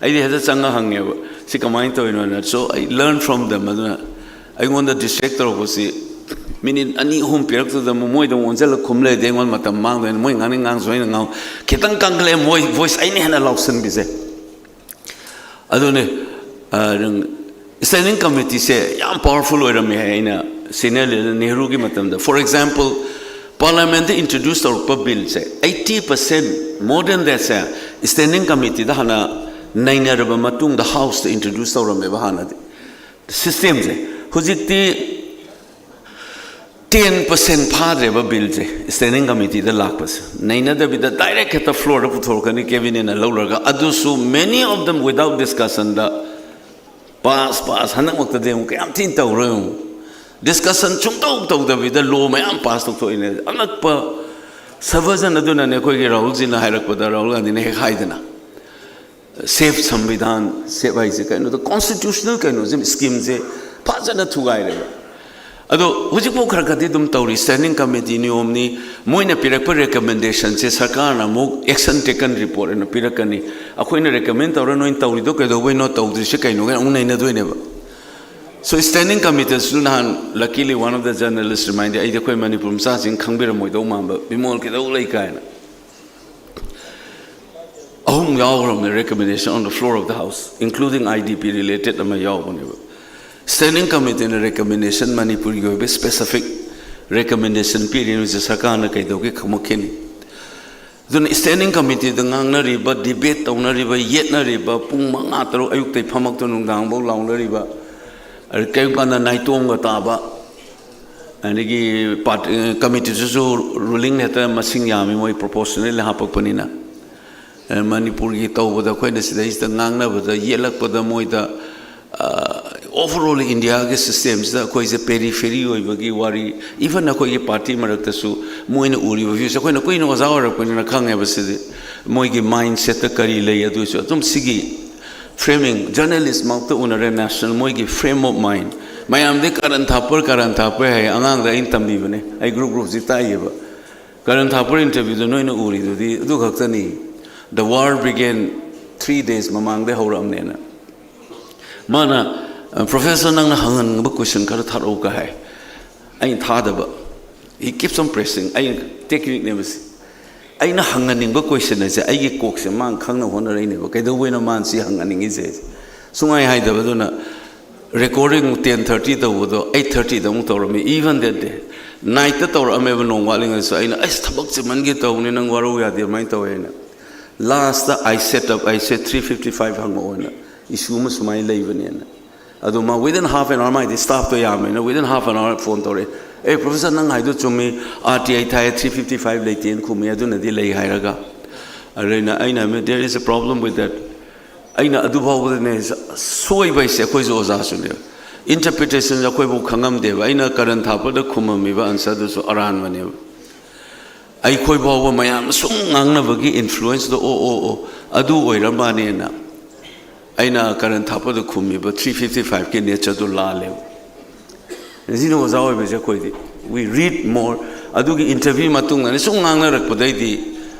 ꯑꯩꯗꯤ ꯍꯦꯛꯇ ꯆꯪꯉ ꯍꯪꯉꯦꯕ, ꯁꯤ ꯀꯃꯥꯏꯅ ꯇꯧꯔꯤꯅꯣꯅ꯫ So I learn from them꯫ ꯑꯗꯨꯅ ꯑꯩꯉꯣꯟꯗ ꯗꯤꯁꯇ꯭ꯔꯦꯛ ꯇꯧꯔꯛꯄꯁꯤ ꯃꯤꯅꯤꯠ ꯑꯅꯤ ꯑꯍꯨꯝ ꯄꯤꯔꯛꯇꯨꯗ ꯑꯃꯨꯛ ꯃꯣꯏꯗ ꯑꯃꯨꯛ ꯑꯣꯟꯁꯤꯜꯂ ꯈꯨꯝ ꯂꯩꯔꯗꯤ ꯑꯩꯉꯣꯟꯗ ꯃꯇꯝ ꯃꯥꯡꯗꯣꯏꯅ꯫ ꯃꯣꯏ ꯉꯥꯡꯅꯤꯡ ꯉꯥꯡꯁꯨ ꯑꯩꯅ ꯉꯥꯡ ꯈꯤꯇꯪ ꯀꯟꯈꯠꯂꯛꯑꯦ ꯃꯣꯏ ꯚꯣꯏꯁ ꯑꯩꯅ ꯍꯦꯟꯅ ꯂꯥꯎꯁꯟꯕꯤꯁꯦ꯫ ꯑꯗꯨꯅꯦ ꯁ꯭ꯇꯦꯟꯗꯤꯡ ꯀꯃꯤꯇꯤꯁꯦ ꯌꯥꯝ ꯄꯥꯋꯔꯐꯨꯜ ꯑꯣꯏꯔꯝꯃꯦ ꯍꯥꯏ꯫ ꯑꯩꯅ ꯁꯤꯅꯤꯌꯔ ꯂꯤꯗꯔ ꯅꯦꯍꯔꯨꯒꯤ ꯃꯇꯝꯗ, ꯐꯣꯔ ꯑꯦꯛꯖꯥꯝꯄꯜ, ꯄꯥꯔꯂꯤꯌꯥꯃꯦꯟꯗ ꯏꯟꯇ꯭ꯔꯣꯗ꯭ꯌꯨꯁ ꯇꯧꯔꯛꯄ ꯕꯤꯜꯁꯦ eighty percent, more than that ꯁꯦ ꯁ꯭ꯇꯦꯟꯗꯤꯡ ꯀꯃꯤꯇꯤꯗ ꯍꯥꯟꯅ ꯅꯩꯅꯔꯕ ꯃꯇꯨꯡꯗ ꯍꯥꯎꯁꯇ ꯏꯟꯇ꯭ꯔꯣꯗ꯭ꯌꯨꯁ ꯇꯧꯔꯝꯃꯦꯕ ꯍꯥꯟꯅꯗꯤ꯫ ꯁꯤꯁꯇꯦꯝꯁꯦ ꯍꯧꯖꯤꯛꯇꯤ ꯇꯦꯟ ꯄꯔꯁꯦꯟ ꯐꯥꯗ꯭ꯔꯦꯕ ꯕꯤꯜꯁꯦ ꯁ꯭ꯇꯦꯟꯗꯤꯡ ꯀꯃꯤꯇꯤꯗ ꯂꯥꯛꯄꯁꯦ꯫ ꯅꯩꯅꯗꯕꯤꯗ ꯗꯥꯏꯔꯦꯛ ꯍꯦꯛꯇ ꯐ꯭ꯂꯣꯔꯗ ꯄꯨꯊꯣꯔꯛꯀꯅꯤ ꯀꯦꯕꯤꯅꯦꯠꯅ ꯂꯧꯔꯒ, ꯑꯗꯨꯁꯨ many of them without discussionꯗ ꯄꯥꯁ ꯄꯥꯁ ꯍꯟꯗꯛꯃꯛꯇꯗꯤ ꯑꯃꯨꯛ ꯀꯌꯥꯝ ꯊꯤꯅ ꯇꯧꯔꯣꯏ ꯑꯃꯨꯛ꯫ ꯗꯤꯁꯀꯁꯟ ꯁꯨꯡꯇꯧ ꯇꯧꯗꯕꯤꯗ ꯂꯣ ꯃꯌꯥꯝ ꯄꯥꯁ ꯇꯧꯊꯣꯛꯏꯅꯦ꯫ ꯑꯉꯛꯄ ꯁꯕꯔꯖꯟ ꯑꯗꯨꯅꯅꯦ ꯑꯩꯈꯣꯏꯒꯤ ꯔꯥꯍꯨꯜꯖꯤꯅ ꯍꯥꯏꯔꯛꯄꯗ, ꯔꯥꯍꯨꯜ ꯒꯥꯟꯙꯤꯅ ꯍꯦꯛ ꯍꯥꯏꯗꯅ, ꯁꯦꯐ ꯁꯪꯕꯤꯙꯥꯟ, ꯁꯦꯐ ꯍꯥꯏꯁꯦ ꯀꯩꯅꯣꯗ ꯀꯣꯟꯁꯇꯤꯇ꯭ꯌꯨꯁꯅꯦꯜ ꯀꯩꯅꯣꯁꯦ, ꯁ꯭ꯀꯤꯝꯁꯦ ꯐꯖꯅ ꯊꯨꯒꯥꯏꯔꯦꯕ꯫ ꯑꯗꯣ ꯍꯧꯖꯤꯛꯐꯥꯎ ꯈꯔ ꯈꯔꯗꯤ ꯑꯗꯨꯝ ꯇꯧꯔꯤ꯫ ꯁ꯭ꯇꯦꯟꯗꯤꯡ ꯀꯃꯤꯇꯤ ꯅꯤꯌꯣꯝꯅꯤ, ꯃꯣꯏꯅ ꯄꯤꯔꯛꯄ ꯔꯤꯀꯃꯦꯟꯗꯦꯁꯟꯁꯦ ꯁꯔꯀꯥꯔꯅ ꯑꯃꯨꯛ action taken report ꯑꯣꯏꯅ ꯄꯤꯔꯛꯀꯅꯤ꯫ ꯑꯩꯈꯣꯏꯅ ꯔꯤꯀꯃꯦꯟ ꯇꯧꯔ ꯅꯣꯏꯅ ꯇꯧꯔꯤꯗꯣ ꯀꯩꯗꯧꯕꯩꯅꯣ, ꯇꯧꯗ꯭ꯔꯤꯁꯦ ꯀꯩꯅꯣ ꯀꯥꯏꯅ ꯑꯃꯨꯛ ꯅꯩꯅꯗꯣꯏꯅꯦꯕ꯫ So ꯁ꯭ꯇꯦꯟꯗꯤꯡ ꯀꯃꯤꯇꯤꯁꯨ ꯅꯍꯥꯟ luckily one of the journalist remind, ꯑꯩꯗꯤ ꯑꯩꯈꯣꯏ ꯃꯅꯤꯄꯨꯔ ꯃꯆꯥꯁꯤꯡ ꯈꯪꯕꯤꯔꯝꯃꯣꯏꯗꯧ ꯃꯥꯟꯕ, ꯕꯤꯃꯣꯜ ꯀꯩꯗꯧ ꯂꯩ ꯀꯥꯏꯅ꯫ ꯑꯍꯨꯝ ꯌꯥꯎꯈ꯭ꯔꯕꯅꯦ recommendation on the floor of the house, including IDP related ꯑꯃ ꯌꯥꯎꯕꯅꯦꯕ꯫ ꯁ꯭ꯇꯦꯟꯗꯤꯡ ꯀꯃꯤꯇꯤꯅ ꯔꯤꯀꯃꯦꯟꯗꯦꯁꯟ ꯃꯅꯤꯄꯨꯔꯒꯤ ꯑꯣꯏꯕ ꯁ꯭ꯄꯦꯁꯤꯐꯤꯛ ꯔꯤꯀꯃꯦꯟꯗꯦꯁꯟ ꯄꯤꯔꯤꯅꯣꯁꯦ ꯁꯔꯀꯥꯔꯅ ꯀꯩꯗꯧꯒꯦ ꯈꯪꯃꯛꯈꯤꯅꯤ꯫ ꯑꯗꯨꯅ ꯁ꯭ꯇꯦꯟꯗꯤꯡ ꯀꯃꯤꯇꯤꯗ ꯉꯥꯡꯅꯔꯤꯕ, ꯗꯤꯕꯦꯠ ꯇꯧꯅꯔꯤꯕ, ꯌꯦꯠꯅꯔꯤꯕ, ꯄꯨꯡ ꯃꯉꯥ ꯇꯔꯨꯛ ꯑꯌꯨꯛꯇꯩ ꯐꯝꯃꯛꯇ ꯅꯨꯡꯗꯥꯡꯐꯥꯎ ꯂꯥꯎꯅꯔꯤꯕ, ꯑꯗꯩ ꯀꯔꯤꯒꯨꯝꯕ ꯀꯥꯟꯗ ꯅꯥꯏꯇꯣꯝꯒ ꯇꯥꯕ, ꯑꯗꯒꯤ ꯄꯥꯔꯠ-, ꯀꯃꯤꯇꯤꯗꯨꯁꯨ ꯔꯨꯂꯤꯡ ꯍꯦꯛꯇ ꯃꯁꯤꯡ ꯌꯥꯝꯃꯤ, ꯃꯣꯏ ꯄ꯭ꯔꯣꯄꯣꯔꯁꯅꯦꯜ ꯍꯥꯞꯄꯛꯄꯅꯤꯅ꯫ ꯑ, ꯃꯅꯤꯄꯨꯔꯒꯤ ꯇꯧꯕꯗ ꯑꯩꯈꯣꯏꯅ ꯁꯤꯗꯩꯁꯤꯗ ꯉꯥꯡꯅꯕꯗ, ꯌꯦꯠꯂꯛꯄꯗ ꯃꯣꯏꯗ, ꯑ, Overall India ꯒꯤ system ꯁꯤꯗ ꯑꯩꯈꯣꯏꯁꯦ periphery ꯑꯣꯏꯕꯒꯤ ꯋꯥꯔꯤ, even ꯑꯩꯈꯣꯏꯒꯤ party ꯃꯔꯛꯇꯁꯨ ꯃꯣꯏꯅ ꯎꯔꯤꯕ views, ꯑꯩꯈꯣꯏꯅ ꯀꯨꯏꯅ ꯑꯣꯖꯥ ꯑꯣꯏꯔꯛꯄꯅꯤꯅ ꯈꯪꯉꯦꯕ ꯁꯤꯗꯤ, ꯃꯣꯏꯒꯤ mindset ꯇ ꯀꯔꯤ ꯂꯩ, ꯑꯗꯨꯁꯨ ꯑꯗꯨꯝ ꯁꯤꯒꯤ framing, journalist ꯃꯛꯇ ꯎꯅꯔꯦ, national, ꯃꯣꯏꯒꯤ frame of mind, ꯃꯌꯥꯝꯗꯤ ꯀꯥꯔꯟ ꯊꯥꯄꯔ ꯀꯥꯔꯟ ꯊꯥꯄꯔ ꯍꯥꯏ, ꯑꯉꯥꯡꯗ ꯑꯩꯅ ꯇꯝꯕꯤꯕꯅꯦ, ꯑꯩ group group ꯁꯤ ꯇꯥꯛꯏꯌꯦꯕ꯫ ꯀꯥꯔꯟ ꯊꯥꯄꯔ interview ꯗ ꯅꯣꯏꯅ ꯎꯔꯤꯗꯨꯗꯤ ꯑꯗꯨ ꯈꯛꯇꯅꯤ꯫ The war began three days ꯃꯃꯥꯡꯗꯩ ꯍꯧꯔꯛꯑꯕꯅꯦꯅ꯫ ꯃꯥꯅ, "Professor, ꯅꯪꯅ ꯍꯪꯍꯟꯅꯤꯡꯕ question ꯈꯔ ꯊꯥꯔꯛꯎ" ꯀ ꯍꯥꯏ꯫ ꯑꯩꯅ ꯊꯥꯗꯕ꯫ He keeps on pressing. ꯑꯩꯅ technique ꯅꯦꯕ ꯁꯤ꯫ ꯑꯩꯅ ꯍꯪꯍꯟꯅꯤꯡꯕ question ꯑꯁꯦ ꯑꯩꯒꯤ ꯀꯣꯛꯁꯦ ꯃꯥꯅ ꯈꯪꯅ ꯍꯣꯠꯅꯔꯛꯏꯅꯦꯕ꯫ ꯀꯩꯗꯧꯕꯩꯅꯣ ꯃꯥꯅ ꯁꯤ ꯍꯪꯍꯟꯅꯤꯡꯉꯤꯁꯦ? ꯁꯨꯡꯍꯥꯏ ꯍꯥꯏꯗꯕ꯫ ꯑꯗꯨꯅ recording ten thirty ꯇꯧꯕꯗꯣ eight thirty ꯗ ꯑꯃꯨꯛ ꯇꯧꯔꯝꯃꯤ꯫ Even that day, night ꯇ ꯇꯧꯔꯛꯑꯝꯃꯦꯕ, ꯅꯣꯡ ꯋꯥꯠꯂꯤꯉꯩꯗꯁꯨ꯫ ꯑꯩꯅ, "ꯑꯁ, ꯊꯕꯛ ꯆꯤꯟꯃꯟꯒꯦ ꯇꯧꯕꯅꯤ, ꯅꯪ ꯋꯥꯔꯧ ꯌꯥꯗꯦ ꯑꯗꯨꯃꯥꯏꯅ ꯇꯧꯋꯦ" ꯍꯥꯏꯅ꯫ Last ꯇ I set up, I said three fifty five ꯍꯪꯉꯛꯑꯣꯅ, issue ꯑꯃ ꯁꯨꯃꯥꯏꯅ ꯂꯩꯕꯅꯦꯅ꯫ ꯑꯗꯣ ꯃꯥ within half an hour, ꯃꯥꯏꯗꯤ staff to ꯌꯥꯝꯃꯦꯅ, within half an hour phone ꯇꯧꯔꯛꯑꯦ, "ꯑꯦ professor, ꯅꯪ ꯍꯥꯏꯗꯣ ꯆꯨꯝꯃꯤ, R T I ꯊꯥꯏ, three fifty five ꯂꯩꯇꯦꯅ ꯈꯨꯝꯃꯤ, ꯑꯗꯨꯅꯗꯤ ꯂꯩ" ꯍꯥꯏꯔꯒ꯫ ꯑꯗꯨꯅ ꯑꯩꯅ ꯍꯥꯏꯕ, "There is a problem with that." ꯑꯩꯅ ꯑꯗꯨ ꯐꯥꯎꯕꯗꯅꯦ ꯁꯣꯏꯕ ꯍꯥꯏꯁꯦ, ꯑꯩꯈꯣꯏꯁꯨ ꯑꯣꯖꯥꯁꯨꯅꯦ, interpretation ꯁꯦ ꯑꯩꯈꯣꯏꯐꯥꯎ ꯈꯪꯉꯝꯗꯦꯕ꯫ ꯑꯩꯅ ꯀꯥꯔꯟ ꯊꯥꯄꯔꯗ ꯈꯨꯝꯃꯝꯃꯤꯕ answer ꯗꯨꯁꯨ ꯑꯔꯥꯟꯕꯅꯦꯕ꯫ ꯑꯩꯈꯣꯏ ꯐꯥꯎꯕ ꯃꯌꯥꯝ ꯁꯨꯝ ꯉꯥꯡꯅꯕꯒꯤ influence ꯗꯣ, "ꯑꯣ, ꯑꯣ, ꯑꯣ, ꯑꯗꯨ ꯑꯣꯏꯔ ꯃꯥꯅꯦꯅ" ꯑꯩꯅ ꯀꯥꯔꯟ ꯊꯥꯄꯔꯗ ꯈꯨꯝꯃꯤꯕ three fifty five ꯀꯤ nature ꯗꯨ ꯂꯥꯜꯂꯦꯕ꯫ ꯁꯤꯅ ꯑꯣꯖꯥ ꯑꯣꯏꯕꯁꯦ ꯑꯩꯈꯣꯏꯗꯤ, we read more꯫ ꯑꯗꯨꯒꯤ interview ꯃꯇꯨꯡꯗꯅꯦ ꯁꯨꯝ ꯉꯥꯡꯅꯔꯛꯄꯗꯩꯗꯤ,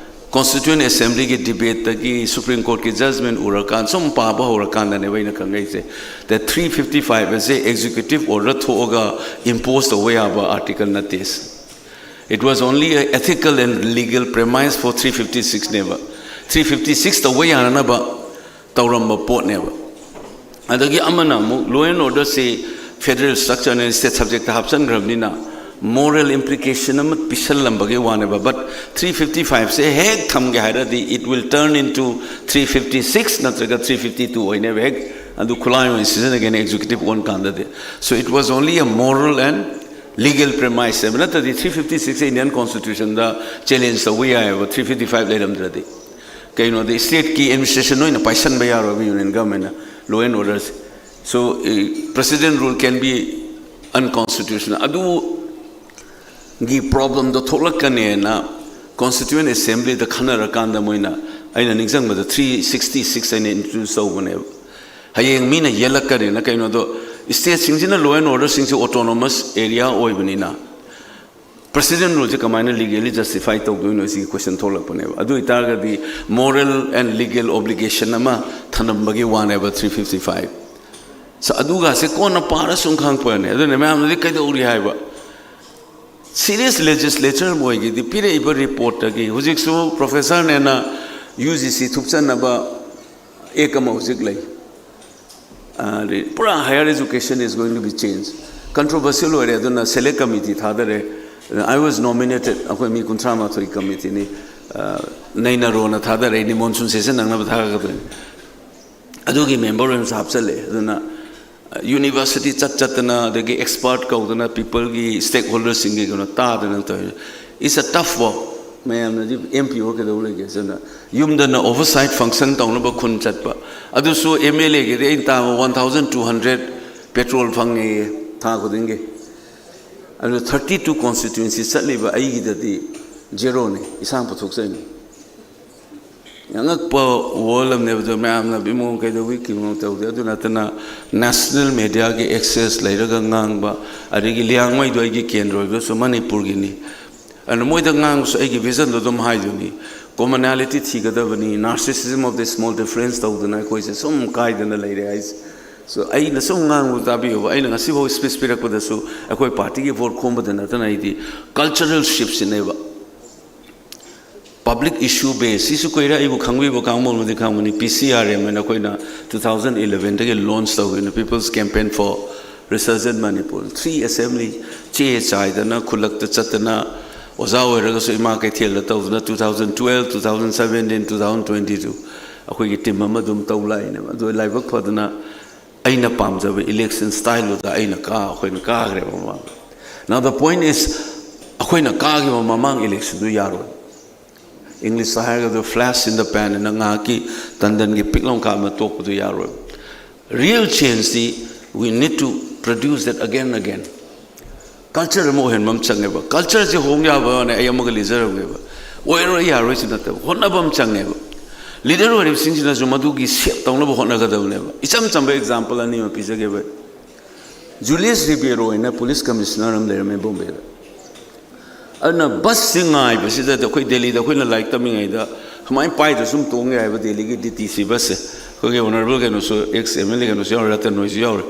Constituent Assembly ꯒꯤ debate ꯇꯒꯤ Supreme Court ꯀꯤ judgment ꯎꯔꯀꯥꯟ, ꯁꯨꯝ ꯄꯥꯕ ꯍꯧꯔꯀꯥꯟꯗꯅꯦꯕ ꯑꯩꯅ ꯈꯪꯉꯛꯏꯁꯦ꯫ That three fifty five ꯑꯁꯦ executive order ꯊꯣꯛꯑꯒ impose ꯇꯧꯕ ꯌꯥꯕ article ꯅꯠꯇꯦ꯫ It was only a ethical and legal premise for three fifty six ꯅꯦꯕ꯫ Three fifty six ꯇꯧꯕ ꯌꯥꯅꯅꯕ ꯇꯧꯔꯝꯕ ꯄꯣꯠꯅꯦꯕ꯫ ꯑꯗꯒꯤ ꯑꯃꯅ ꯑꯃꯨꯛ law and order ꯁꯤ federal structure ꯅ state subject ꯇ ꯍꯥꯞꯆꯤꯟꯈ꯭ꯔꯕꯅꯤꯅ moral implication ꯑꯃ ꯄꯤꯁꯜꯂꯝꯕꯒꯤ ꯋꯥꯅꯦꯕ꯫ But three fifty five ꯁꯦ ꯍꯦꯛ ꯊꯝꯒꯦ ꯍꯥꯏꯔꯗꯤ, it will turn into three fifty six ꯅꯠꯇ꯭ꯔꯒ three fifty two ꯑꯣꯏꯅꯦꯕ, ꯍꯦꯛ ꯑꯗꯨ ꯈꯨꯠꯂꯥꯏ ꯑꯣꯏꯅ ꯁꯤꯖꯤꯟꯅꯒꯦꯅ executive ꯑꯣꯟ ꯀꯥꯟꯗꯗꯤ꯫ So it was only a moral and legal premise ꯍꯥꯏꯕ ꯅꯠꯇ꯭ꯔꯗꯤ, three fifty six Indian Constitution ꯗ challenge ꯇꯧꯕ ꯌꯥꯏꯑꯕ, three fifty five ꯂꯩꯔꯝꯗ꯭ꯔꯗꯤ꯫ ꯀꯩꯅꯣꯗꯤ, state ꯀꯤ administration ꯑꯣꯏꯅ ꯄꯥꯏꯁꯟꯕ ꯌꯥꯔꯣꯏꯕ Union Government ꯅ law and order say. So, eh, president rule can be unconstitutional. ꯑꯗꯨꯒꯤ problemꯗꯣ ꯊꯣꯛꯂꯛꯀꯅꯦꯅ Constituent Assemblyꯗ ꯈꯟꯅꯔꯀꯥꯟꯗ ꯃꯣꯏꯅ, ꯑꯩꯅ ꯅꯤꯡꯁꯤꯡꯕꯗ three sixty six ꯑꯩꯅ introduce ꯇꯧꯕꯅꯦꯕ꯫ ꯍꯌꯦꯡ ꯃꯤꯅ ꯌꯦꯜꯂꯛꯀꯅꯦꯅ꯫ ꯀꯩꯅꯣꯗꯣ, stateꯁꯤꯡꯁꯤꯅ law and orderꯁꯤꯡꯁꯦ autonomous area ꯑꯣꯏꯕꯅꯤꯅ, president ruleꯁꯦ ꯀꯃꯥꯏꯅ legally justify ꯇꯧꯗꯣꯏꯅꯣ ꯁꯤꯒꯤ question ꯊꯣꯛꯂꯛꯄꯅꯦꯕ꯫ ꯑꯗꯨ ꯑꯣꯏꯇꯥꯔꯒꯗꯤ moral and legal obligation ꯑꯃ ꯊꯅꯝꯕꯒꯤ ꯋꯥꯅꯦꯕ three fifty five꯫ ꯁ-, ꯑꯗꯨꯒꯁꯦ ꯀꯣꯟꯅ ꯄꯥꯔ ꯁꯨꯝ ꯈꯪꯉꯛꯄꯅꯦ꯫ ꯑꯗꯨꯅ ꯃꯌꯥꯝꯅꯗꯤ ꯀꯩꯗꯧꯔꯤ ꯍꯥꯏꯕ? Serious legislature ꯑꯃ ꯑꯣꯏꯒꯦꯗꯤ ꯄꯤꯔꯛꯏꯕ reportꯇꯒꯤ, ꯍꯧꯖꯤꯛꯁꯨ professorꯅꯦꯅ UGC ꯊꯨꯞꯆꯟꯅꯕ act ꯑꯃ ꯍꯧꯖꯤꯛ ꯂꯩ꯫ ꯑꯗꯩ ꯄꯨꯔꯥ higher education is going to be changed꯫ Controversial ꯑꯣꯏꯔꯦ, ꯑꯗꯨꯅ select committee ꯊꯥꯗꯔꯦ꯫ I was nominated, ꯑꯩꯈꯣꯏ ꯃꯤ ꯀꯨꯟꯊ꯭ꯔꯥ ꯃꯥꯊꯣꯏ committeeꯅꯤ꯫ ꯑ, ꯅꯩꯅꯔꯣꯅ ꯊꯥꯗꯔꯛꯏꯅꯤ, monsoon session ꯅꯪꯅꯕ ꯊꯥꯒꯠꯀꯗꯣꯏꯅꯤ꯫ ꯑꯗꯨꯒꯤ member ꯑꯣꯏꯅꯁꯨ ꯍꯥꯞꯆꯜꯂꯦ꯫ ꯑꯗꯨꯅ, ꯑ, university ꯆꯠ ꯆꯠꯇꯅ, ꯑꯗꯒꯤ expert ꯀꯧꯗꯅ, peopleꯒꯤ, stakeholderꯁꯤꯡꯒꯤ ꯀꯩꯅꯣ ꯇꯥꯗꯅ ꯇꯧꯔꯤ꯫ It's a tough work꯫ ꯃꯌꯥꯝꯅꯗꯤ MPO ꯀꯩꯗꯧ ꯂꯩꯒꯦ? ꯑꯗꯨꯅ ꯌꯨꯝꯗꯅ oversight function ꯇꯧꯅꯕ ꯈꯨꯟ ꯆꯠꯄ꯫ ꯑꯗꯨꯁꯨ MLAꯒꯤꯗꯤ ꯑꯩꯅ ꯇꯥꯕ one thousand two hundred petrol ꯐꯪꯉꯦꯌꯦ ꯊꯥ ꯈꯨꯗꯤꯡꯒꯤ꯫ ꯑꯗꯨ thirty two constituency ꯆꯠꯂꯤꯕ ꯑꯩꯒꯤꯗꯗꯤ zeroꯅꯤ, ꯏꯁꯥꯅ ꯄꯨꯊꯣꯛꯆꯩꯅꯤ꯫ ꯑꯉꯛꯄ world ꯑꯃꯅꯦꯕ꯫ ꯑꯗꯣ ꯃꯌꯥꯝꯅ ꯏꯃꯣ ꯀꯩꯗꯧꯕꯤ ꯀꯩꯅꯣ ꯇꯧꯗꯦ꯫ ꯑꯗꯨ ꯅꯠꯇꯅ national mediaꯒꯤ access ꯂꯩꯔꯒ ꯉꯥꯡꯕ, ꯑꯗꯒꯤ ꯂꯤꯌꯥꯡꯃꯩꯗꯣ ꯑꯩꯒꯤ ꯀꯦꯟꯗ꯭ꯔ ꯑꯣꯏꯕꯁꯨ ꯃꯅꯤꯄꯨꯔꯒꯤꯅꯤ꯫ ꯑꯗꯨꯅ ꯃꯣꯏꯗ ꯉꯥꯡꯕꯁꯨ ꯑꯩꯒꯤ visionꯗꯣ ꯑꯗꯨꯝ ꯍꯥꯏꯗꯣꯏꯅꯤ꯫ Commonality ꯊꯤꯒꯗꯕꯅꯤ, narcissism of the small difference ꯇꯧꯗꯅ ꯑꯩꯈꯣꯏꯁꯦ ꯁꯨꯝ ꯀꯥꯏꯗꯅ ꯂꯩꯔꯦ ꯍꯥꯏꯁꯦ꯫ So, ꯑꯩꯅ ꯁꯨꯝ ꯉꯥꯡꯕ ꯇꯥꯕꯤꯌꯣꯕ, ꯑꯩꯅ ꯉꯁꯤꯐꯥꯎ speech ꯄꯤꯔꯛꯄꯗꯁꯨ ꯑꯩꯈꯣꯏ partyꯒꯤ vote ꯈꯣꯝꯕꯗ ꯅꯠꯇꯅ ꯑꯩꯗꯤ cultural shiftꯁꯤꯅꯦꯕ꯫ Public issue base, ꯁꯤꯁꯨ ꯀꯨꯏꯔꯦ, ꯑꯩꯕꯨ ꯈꯪꯕꯤꯕ ꯀꯥꯡꯕꯨ ꯑꯃꯗꯤ ꯈꯪꯕꯅꯤ꯫ PCRM ꯍꯥꯏꯅ ꯑꯩꯈꯣꯏꯅ two thousand elevenꯗꯒꯤ launch ꯇꯧꯈꯤꯕꯅꯤ, People's Campaign for Resurgent Manipur꯫ Three assembly, ꯆꯦ ꯆꯥꯏꯗꯅ, ꯈꯨꯜꯂꯛꯇ ꯆꯠꯇꯅ, ꯑꯣꯖꯥ ꯑꯣꯏꯔꯒꯁꯨ ꯏꯃꯥ ꯀꯩꯊꯦꯜꯗ ꯇꯧꯗꯅ, two thousand twelve, two thousand seventeen, two thousand twenty-two, ꯑꯩꯈꯣꯏꯒꯤ team ꯑꯃ ꯑꯗꯨꯝ ꯇꯧ ꯂꯥꯛꯏꯅꯦꯕ꯫ ꯑꯗꯣ ꯂꯥꯏꯕꯛ ꯐꯗꯅ ꯑꯩꯅ ꯄꯥꯝꯖꯕ election styleꯗꯨꯗ ꯑꯩꯅ ꯀꯥ-, ꯑꯩꯈꯣꯏꯅ ꯀꯥꯈ꯭ꯔꯦꯕ ꯃꯃꯥꯡꯗ꯫ Now the point is, ꯑꯩꯈꯣꯏꯅ ꯀꯥꯈꯤꯕ ꯃꯃꯥꯡ electionꯗꯨ ꯌꯥꯔꯣꯏ꯫ Englishꯇ ꯍꯥꯏꯔꯒꯗꯤ flash in the pan ꯍꯥꯏꯅ, ꯉꯥꯏꯍꯥꯛꯀꯤ ꯇꯟꯗꯟꯒꯤ ꯄꯤꯛ ꯂꯥꯎ ꯀꯥꯞꯅ ꯇꯣꯛꯄꯗꯨ ꯌꯥꯔꯣꯏ꯫ Real change D we need to produce that again and again. Culture ꯑꯃ ꯑꯣꯏꯍꯟꯕ ꯑꯃ ꯆꯪꯉꯦꯕ꯫ Culture ꯁꯦ ꯍꯣꯡ ꯌꯥꯕꯅꯦ ꯑꯩ ꯑꯃꯒ ꯂꯤꯖꯔꯝꯒꯦꯕ꯫ ꯑꯣꯏꯔꯣꯏ ꯌꯥꯔꯣꯏꯁꯨ ꯅꯠꯇꯕ, ꯍꯣꯠꯅꯕ ꯑꯃ ꯆꯪꯉꯦꯕ꯫ Leader ꯑꯣꯏꯔꯤꯕꯁꯤꯡꯁꯤꯅꯁꯨ ꯃꯗꯨꯒꯤ shape ꯇꯧꯅꯕ ꯍꯣꯠꯅꯒꯗꯕꯅꯦꯕ꯫ ꯏꯆꯝ ꯆꯝꯕ example ꯑꯅꯤ ꯑꯃ ꯄꯤꯖꯒꯦꯕ꯫ Julius Ribeiro ꯍꯥꯏꯅ police commissioner ꯑꯃ ꯂꯩꯔꯝꯃꯦ ꯕꯣꯝꯕꯦꯗ꯫ ꯑꯗꯨꯅ ꯕꯁꯁꯤ ꯉꯥꯏꯕꯁꯤꯗꯗꯤ ꯑꯩꯈꯣꯏ ꯗꯦꯜꯂꯤꯗ ꯑꯩꯈꯣꯏꯅ ꯂꯥꯏꯔꯤꯛ ꯇꯝꯃꯤꯉꯩꯗ ꯁꯨꯃꯥꯏꯅ ꯄꯥꯏꯗ꯭ꯔꯁꯨ ꯑꯗꯨꯝ ꯇꯣꯡ ꯌꯥꯏꯕ ꯗꯦꯜꯂꯤꯒꯤ ꯗꯤ ꯇꯤ ꯁꯤ ꯕꯁꯁꯦ꯫ ꯑꯩꯈꯣꯏꯒꯤ honourable ꯀꯩꯅꯣꯁꯨ, ex M L A ꯀꯩꯅꯣꯁꯨ ꯌꯥꯎꯔꯦ, ꯔꯇꯟ ꯍꯣꯏꯁꯨ ꯌꯥꯎꯔꯦ꯫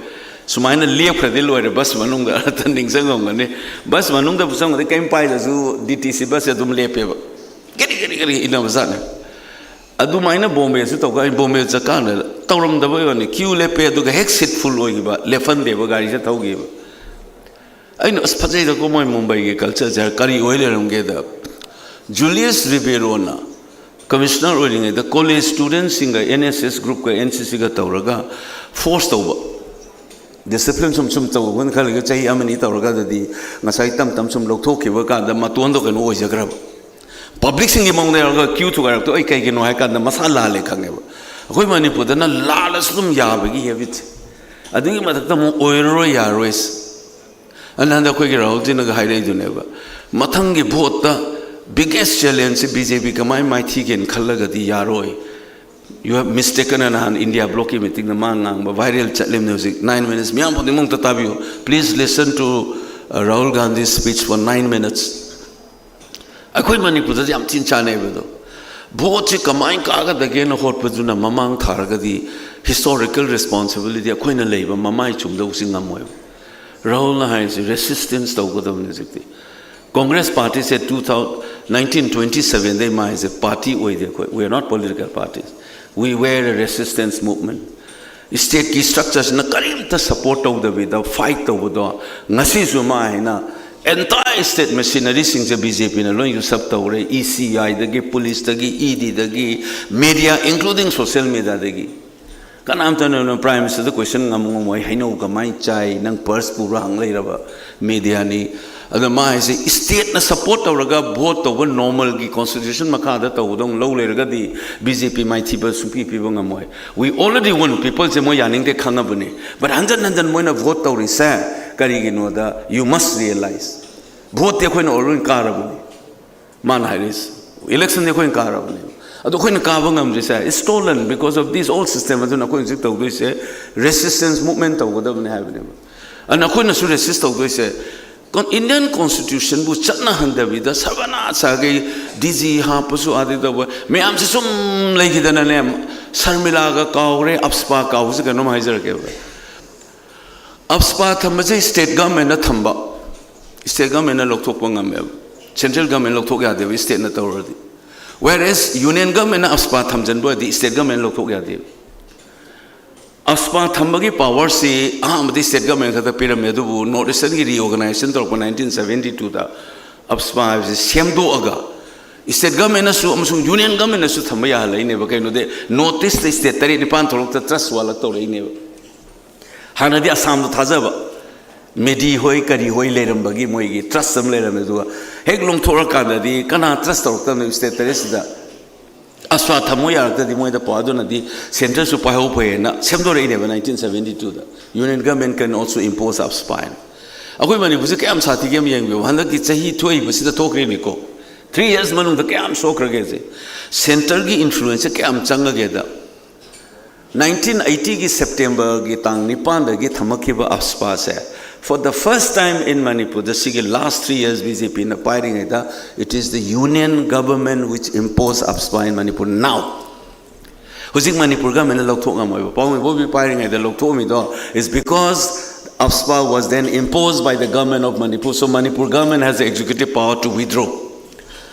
ꯁꯨꯃꯥꯏꯅ ꯂꯦꯞꯈ꯭ꯔꯗꯤ ꯂꯣꯏꯔꯦ ꯕꯁ ꯃꯅꯨꯡꯗ꯫ ꯔꯇꯟ ꯅꯤꯡꯁꯤꯡꯉꯝꯒꯅꯤ꯫ ꯕꯁ ꯃꯅꯨꯡꯗ ꯆꯪꯉꯗꯤ ꯀꯔꯤꯝ ꯄꯥꯏꯗ꯭ꯔꯁꯨ ꯗꯤ ꯇꯤ ꯁꯤ ꯕꯁꯁꯦ ꯑꯗꯨꯝ ꯂꯦꯞꯄꯦꯕ꯫ ꯒꯔꯤ ꯒꯔꯤ ꯒꯔꯤ ꯏꯟꯅꯕꯖꯥꯠꯅꯦ꯫ ꯑꯗꯨꯃꯥꯏꯅ ꯕꯣꯝꯕꯦꯁꯨ ꯇꯧꯒ꯫ ꯑꯩ ꯕꯣꯝꯕꯦ ꯆꯠꯀꯥꯟꯗ ꯇꯧꯔꯝꯗꯕꯩ ꯋꯥꯅꯤ, queue ꯂꯦꯞꯄꯦ ꯑꯗꯨꯒ ꯍꯦꯛ seat full ꯑꯣꯏꯈꯤꯕ, ꯂꯦꯞꯍꯟꯗꯦꯕ, ꯒꯥꯔꯤꯁꯦ ꯊꯧꯈꯤꯕ꯫ ꯑꯩꯅ, "ꯑꯁ, ꯐꯖꯩꯗꯀꯣ ꯃꯣꯏ ꯃꯨꯝꯕꯩꯒꯤ culture ꯁꯦ", ꯀꯔꯤ ꯑꯣꯏ ꯂꯩꯔꯝꯒꯦꯗ, ꯖꯨꯂꯤꯌꯁ ꯔꯤꯕꯦꯔꯣꯅ commissioner ꯑꯣꯏꯔꯤꯉꯩꯗ college student ꯁꯤꯡꯒ N S S group ꯀ N C C ꯒ ꯇꯧꯔꯒ force ꯇꯧꯕ, discipline ꯁꯨꯝ ꯁꯨꯝ ꯇꯧꯕꯅ ꯈꯜꯂꯒ ꯆꯍꯤ ꯑꯃꯅꯤ ꯇꯧꯔꯒ ꯑꯗꯨꯗꯤ ꯉꯁꯥꯏ ꯇꯝ ꯇꯝ ꯁꯨꯝ ꯂꯧꯊꯣꯛꯈꯤꯕ ꯀꯥꯟꯗ ꯃꯇꯣꯟꯗꯣ ꯀꯩꯅꯣ ꯑꯣꯏꯖꯈ꯭ꯔꯕ꯫ Public ꯁꯤꯡꯒꯤ ꯃꯑꯣꯡꯗ ꯌꯧꯔꯒ queue ꯊꯨꯒꯥꯏꯔꯛꯇꯣꯏ ꯀꯩꯒꯤꯅꯣ ꯍꯥꯏ ꯀꯥꯟꯗ ꯃꯁꯥ ꯂꯥꯜꯂꯦ ꯈꯪꯉꯦꯕ꯫ ꯑꯩꯈꯣꯏ ꯃꯅꯤꯄꯨꯔꯗꯅ ꯂꯥꯜꯂꯁꯨ ꯑꯗꯨꯝ ꯌꯥꯕꯒꯤ habit ꯁꯦ꯫ ꯑꯗꯨꯒꯤ ꯃꯊꯛꯇ ꯑꯃꯨꯛ ꯑꯣꯏꯔꯔꯣꯏ ꯌꯥꯔꯣꯏꯁꯦ꯫ ꯑꯗꯨꯅ ꯍꯟꯗꯛ ꯑꯩꯈꯣꯏꯒꯤ ꯔꯥꯍꯨꯜꯖꯤꯅꯒ ꯍꯥꯏꯔꯛꯏꯗꯨꯅꯦꯕ, ꯃꯊꯪꯒꯤ vote ꯇ biggest challenge ꯁꯤ B J P ꯀꯃꯥꯏꯅ ꯃꯥꯏꯊꯤꯒꯦꯅ ꯈꯜꯂꯒꯗꯤ ꯌꯥꯔꯣꯏ꯫ You have mistaken, ꯅꯍꯥꯟ India bloc ꯀꯤ meeting ꯗ ꯃꯥ ꯉꯥꯡꯕ viral ꯆꯠꯂꯤꯕꯅꯦ ꯍꯧꯖꯤꯛ꯫ Nine minutes, ꯃꯤꯌꯥꯝ ꯈꯨꯗꯤꯡꯃꯛꯇ ꯇꯥꯕꯤꯌꯨ꯫ Please listen to, uh, Rahul Gandhi's speech for nine minutes. ꯑꯩꯈꯣꯏ ꯃꯅꯤꯄꯨꯔꯗꯗꯤ ꯌꯥꯝ ꯊꯤꯅ ꯆꯥꯅꯩꯕ ꯑꯗꯣ꯫ Vote ꯁꯤ ꯀꯃꯥꯏꯅ ꯀꯥꯒꯗꯒꯦꯅ ꯍꯣꯠꯄꯗꯨꯅ ꯃꯃꯥꯡ ꯊꯥꯔꯒꯗꯤ historical responsibility ꯑꯩꯈꯣꯏꯅ ꯂꯩꯕ ꯃꯃꯥꯏ ꯆꯨꯝꯗꯧꯁꯤ ꯉꯝꯃꯣꯏꯕ꯫ ꯔꯥꯍꯨꯜꯅ ꯍꯥꯏꯔꯤꯁꯤ resistance ꯇꯧꯒꯗꯕꯅꯤ ꯍꯧꯖꯤꯛꯇꯤ꯫ Congress party ꯁꯦ two thousand, nineteen twenty seven ꯗꯩ ꯃꯥ ꯍꯥꯏꯁꯦ party ꯑꯣꯏꯗꯦ ꯑꯩꯈꯣꯏ, we are not political parties, we were a resistance movement. State ꯀꯤ structure ꯁꯤꯅ ꯀꯔꯤꯝꯇ support ꯇꯧꯗꯕꯤꯗ fight ꯇꯧꯕꯗꯣ, ꯉꯁꯤꯁꯨ ꯃꯥ ꯍꯥꯏꯅ entire state machinery ꯁꯤꯡꯁꯦ B J P ꯅ ꯂꯣꯏ usurp ꯇꯧꯔꯦ꯫ E C I ꯗꯒꯤ, police ꯇꯒꯤ, E D ꯗꯒꯤ, media including social media ꯗꯒꯤ꯫ ꯀꯅꯥꯝꯇꯅ Prime Minister ꯗ question ꯉꯝ ꯉꯝꯃꯣꯏ꯫ "ꯍꯩꯅꯧ ꯀꯃꯥꯏꯅ ꯆꯥꯏ? ꯅꯪ purse ꯄꯨꯔ ꯍꯪ ꯂꯩꯔꯕ media ꯅꯤ?" ꯑꯗ ꯃꯥ ꯍꯥꯏꯁꯦ, ꯏꯁꯇꯦꯠꯅ ꯁꯞꯄꯣꯔꯠ ꯇꯧꯔꯒ ꯚꯣꯠ ꯇꯧꯕ ꯅꯣꯔꯃꯦꯜꯒꯤ ꯀꯣꯟꯁꯇꯤꯇ꯭ꯌꯨꯁꯟ ꯃꯈꯥꯗ ꯇꯧꯕꯗꯧ ꯂꯧ ꯂꯩꯔꯒꯗꯤ ꯕꯤ ꯖꯦ ꯄꯤ ꯃꯥꯏꯊꯤꯕ ꯁꯨꯡꯄꯤ ꯄꯤꯕ ꯉꯝꯃꯣꯏ꯫ We already won, ꯄꯤꯄꯜꯁꯦ ꯃꯣꯏ ꯌꯥꯅꯤꯡꯗꯦ ꯈꯪꯉꯕꯅꯤ꯫ But ꯍꯟꯖꯟ ꯍꯟꯖꯟ ꯃꯣꯏꯅ ꯚꯣꯠ ꯇꯧꯔꯤꯁꯦ ꯀꯔꯤꯒꯤꯅꯣꯗ, you must realize, ꯚꯣꯠꯇꯤ ꯑꯩꯈꯣꯏꯅ already ꯀꯥꯔꯕꯅꯤ꯫ ꯃꯥꯅ ꯍꯥꯏꯔꯤꯁꯦ, ꯏꯂꯦꯛꯁꯟꯗꯤ ꯑꯩꯈꯣꯏꯅ ꯀꯥꯔꯕꯅꯦꯕ꯫ ꯑꯗꯣ ꯑꯩꯈꯣꯏꯅ ꯀꯥꯕ ꯉꯝꯗ꯭ꯔꯤꯁꯦ, it's stolen because of this old system꯫ ꯑꯗꯨꯅ ꯑꯩꯈꯣꯏ ꯍꯧꯖꯤꯛ ꯇꯧꯗꯣꯏꯁꯦ ꯔꯦꯁꯤꯁꯇꯦꯟꯁ ꯃꯨꯚꯃꯦꯟ ꯇꯧꯒꯗꯕꯅꯦ ꯍꯥꯏꯕꯅꯦꯕ꯫ ꯑꯗꯨꯅ ꯑꯩꯈꯣꯏꯅꯁꯨ ꯔꯦꯁꯤꯁ ꯇꯧꯗꯣꯏꯁꯦ, ꯏꯟꯗꯤꯌꯟ ꯀꯣꯟꯁꯇꯤꯇ꯭ꯌꯨꯁꯟꯕꯨ ꯆꯠꯅꯍꯟꯗꯕꯤꯗ ꯁꯔꯕꯅꯥꯁꯥꯒꯤ ꯗꯤ ꯖꯤ ꯍꯥꯞꯄꯁꯨ ꯑꯥꯗꯤ ꯇꯧꯕ ꯃꯌꯥꯝꯁꯦ ꯁꯨꯝ ꯂꯩꯈꯤꯗꯅꯅꯦ, ꯁꯔꯃꯤꯂꯥꯒ ꯀꯥꯎꯔꯦ, ꯑꯞꯁꯄꯥ ꯀꯥꯎꯕꯁꯦ ꯀꯩꯅꯣꯝ ꯍꯥꯏꯖꯔꯛꯀꯦꯕ꯫ ꯑꯞꯁꯄꯥ ꯊꯝꯕꯁꯦ ꯁ꯭ꯇꯦꯠ ꯒꯚꯔꯟꯃꯦꯟꯅ ꯊꯝꯕ, ꯁ꯭ꯇꯦꯠ ꯒꯚꯔꯟꯃꯦꯟꯅ ꯂꯧꯊꯣꯛꯄ ꯉꯝꯃꯦꯕ꯫ ꯁꯦꯟꯇ꯭ꯔꯦꯜ ꯒꯚꯔꯟꯃꯦꯟ ꯂꯧꯊꯣꯛ ꯌꯥꯗꯦꯕ ꯁ꯭ꯇꯦꯠꯅ ꯇꯧꯔꯗꯤ꯫ Whereas ꯌꯨꯅꯤꯌꯟ ꯒꯚꯔꯟꯃꯦꯟꯅ ꯑꯞꯁꯄꯥ ꯊꯝꯖꯤꯟꯕ ꯑꯣꯏꯔꯗꯤ ꯁ꯭ꯇꯦꯠ ꯒꯚꯔꯟꯃꯦꯟ ꯂꯧꯊꯣꯛ ꯌꯥꯗꯦꯕ꯫ ꯑꯞꯁꯄꯥ ꯊꯝꯕꯒꯤ ꯄꯥꯋꯔꯁꯤ ꯑꯍꯥꯟꯕꯗꯤ ꯁ꯭ꯇꯦꯠ ꯒꯚꯔꯟꯃꯦꯟ ꯈꯛꯇ ꯄꯤꯔꯝꯃꯦ, ꯑꯗꯨꯕꯨ ꯅꯣꯔꯠ ꯏꯁꯇꯔꯟꯒꯤ ꯔꯤꯑꯣꯔꯒꯅꯥꯏꯖꯦꯁꯟ ꯇꯧꯔꯛꯄ ꯅꯥꯏꯟꯇꯤꯟ ꯁꯚꯦꯟꯇꯤ ꯇꯨꯗ ꯑꯞꯁꯄꯥ ꯍꯥꯏꯕꯁꯤ ꯁꯦꯝꯗꯣꯛꯑꯒ ꯁ꯭ꯇꯦꯠ ꯒꯚꯔꯟꯃꯦꯟꯅꯁꯨ ꯑꯃꯁꯨꯡ ꯌꯨꯅꯤꯌꯟ ꯒꯚꯔꯟꯃꯦꯟꯅꯁꯨ ꯊꯝꯕ ꯌꯥꯍꯜꯂꯛꯏꯅꯦꯕ꯫ ꯀꯩꯅꯣꯗꯤ ꯅꯣꯔꯠ ꯏꯁꯇ ꯁ꯭ꯇꯦꯠ ꯇꯔꯦꯠ ꯅꯤꯄꯥꯟ ꯊꯣꯛꯂꯛꯇ ꯇ꯭ꯔꯁ ꯋꯥꯂꯛ ꯇꯧꯔꯛꯏꯅꯦꯕ꯫ ꯍꯥꯟꯅꯗꯤ ꯑꯁꯥꯝꯗ ꯊꯥꯖꯕ ꯃꯦꯗꯤ ꯍꯣꯏ ꯀꯔꯤ ꯍꯣꯏ ꯂꯩꯔꯝꯕꯒꯤ ꯃꯣꯏꯒꯤ ꯇ꯭ꯔꯁ ꯑꯃ ꯂꯩꯔꯝꯃꯦ, ꯑꯗꯨꯒ ꯍꯦꯛ ꯂꯣꯡꯊꯣꯛꯑꯀꯥꯟꯗꯗꯤ ꯀꯅꯥ ꯇ꯭ꯔꯁ ꯇꯧꯔꯛꯇꯕꯅꯣ ꯁ꯭ꯇꯦꯠ ꯇꯔꯦꯠꯁꯤꯗ? ꯑꯞꯁꯄꯥ ꯊꯝꯃꯣ ꯌꯥꯔꯛꯇ꯭ꯔꯗꯤ ꯃꯣꯏꯗ ꯄꯥꯎ, ꯑꯗꯨꯅꯗꯤ ꯁꯦꯟꯇꯔꯁꯨ ꯄꯥꯏꯍꯧ ꯐꯩꯌꯦꯅ ꯁꯦꯝꯗꯣꯔꯛꯏꯅꯦꯕ ꯅꯥꯏꯟꯇꯤꯟ ꯁꯚꯦꯟꯇꯤ ꯇꯨꯗ꯫ Union government can also impose ꯑꯞꯁꯄꯥ ꯍꯥꯏꯅ꯫ ꯑꯩꯈꯣꯏ ꯃꯅꯤꯄꯨꯔꯁꯦ ꯀꯌꯥꯝ ꯁꯥꯊꯤꯒꯦ ꯑꯃ ꯌꯦꯡꯕꯤꯌꯨ꯫ ꯍꯟꯗꯛꯀꯤ ꯆꯍꯤ ꯊꯣꯛꯏꯕꯁꯤꯗ ꯊꯣꯛꯈ꯭ꯔꯤꯅꯤꯀꯣ꯫ ꯊ꯭ꯔꯤ ꯌꯔꯁ ꯃꯅꯨꯡꯗ ꯀꯌꯥꯝ ꯁꯣꯛꯈ꯭ꯔꯒꯦꯁꯦ? ꯁꯦꯟꯇꯔꯒꯤ ꯏꯟꯐ꯭ꯂꯨꯌꯦꯟꯁꯁꯦ ꯀꯌꯥꯝ ꯆꯪꯉꯒꯦꯗ? ꯅꯥꯏꯟꯇꯤꯟ ꯑꯩꯠꯇꯤꯒꯤ ꯁꯦꯞꯇꯦꯝꯕꯔꯒꯤ ꯇꯥꯡ ꯅꯤꯄꯥꯟꯗꯒꯤ ꯊꯝꯃꯛꯈꯤꯕ ꯑꯞꯁꯄꯥꯁꯦ, for the first time in ꯃꯅꯤꯄꯨꯔꯗ ꯁꯤꯒꯤ last three years B J ꯄꯤꯅ ꯄꯥꯏꯔꯤꯉꯩꯗ, it is the union government which impose ꯑꯞꯁꯄꯥ in Manipur now꯫ ꯍꯧꯖꯤꯛ ꯃꯅꯤꯄꯨꯔ ꯒꯚꯔꯟꯃꯦꯟꯅ ꯂꯧꯊꯣꯛ ꯉꯝꯃꯣꯏꯕ꯫ ꯄꯥꯎꯃꯤ Bobby ꯄꯥꯏꯔꯤꯉꯩꯗ ꯂꯧꯊꯣꯛꯑꯝꯃꯤꯗꯣ is because ꯑꯞꯁꯄꯥ was then imposed by the government of Manipur, so Manipur government has the executive power to withdraw꯫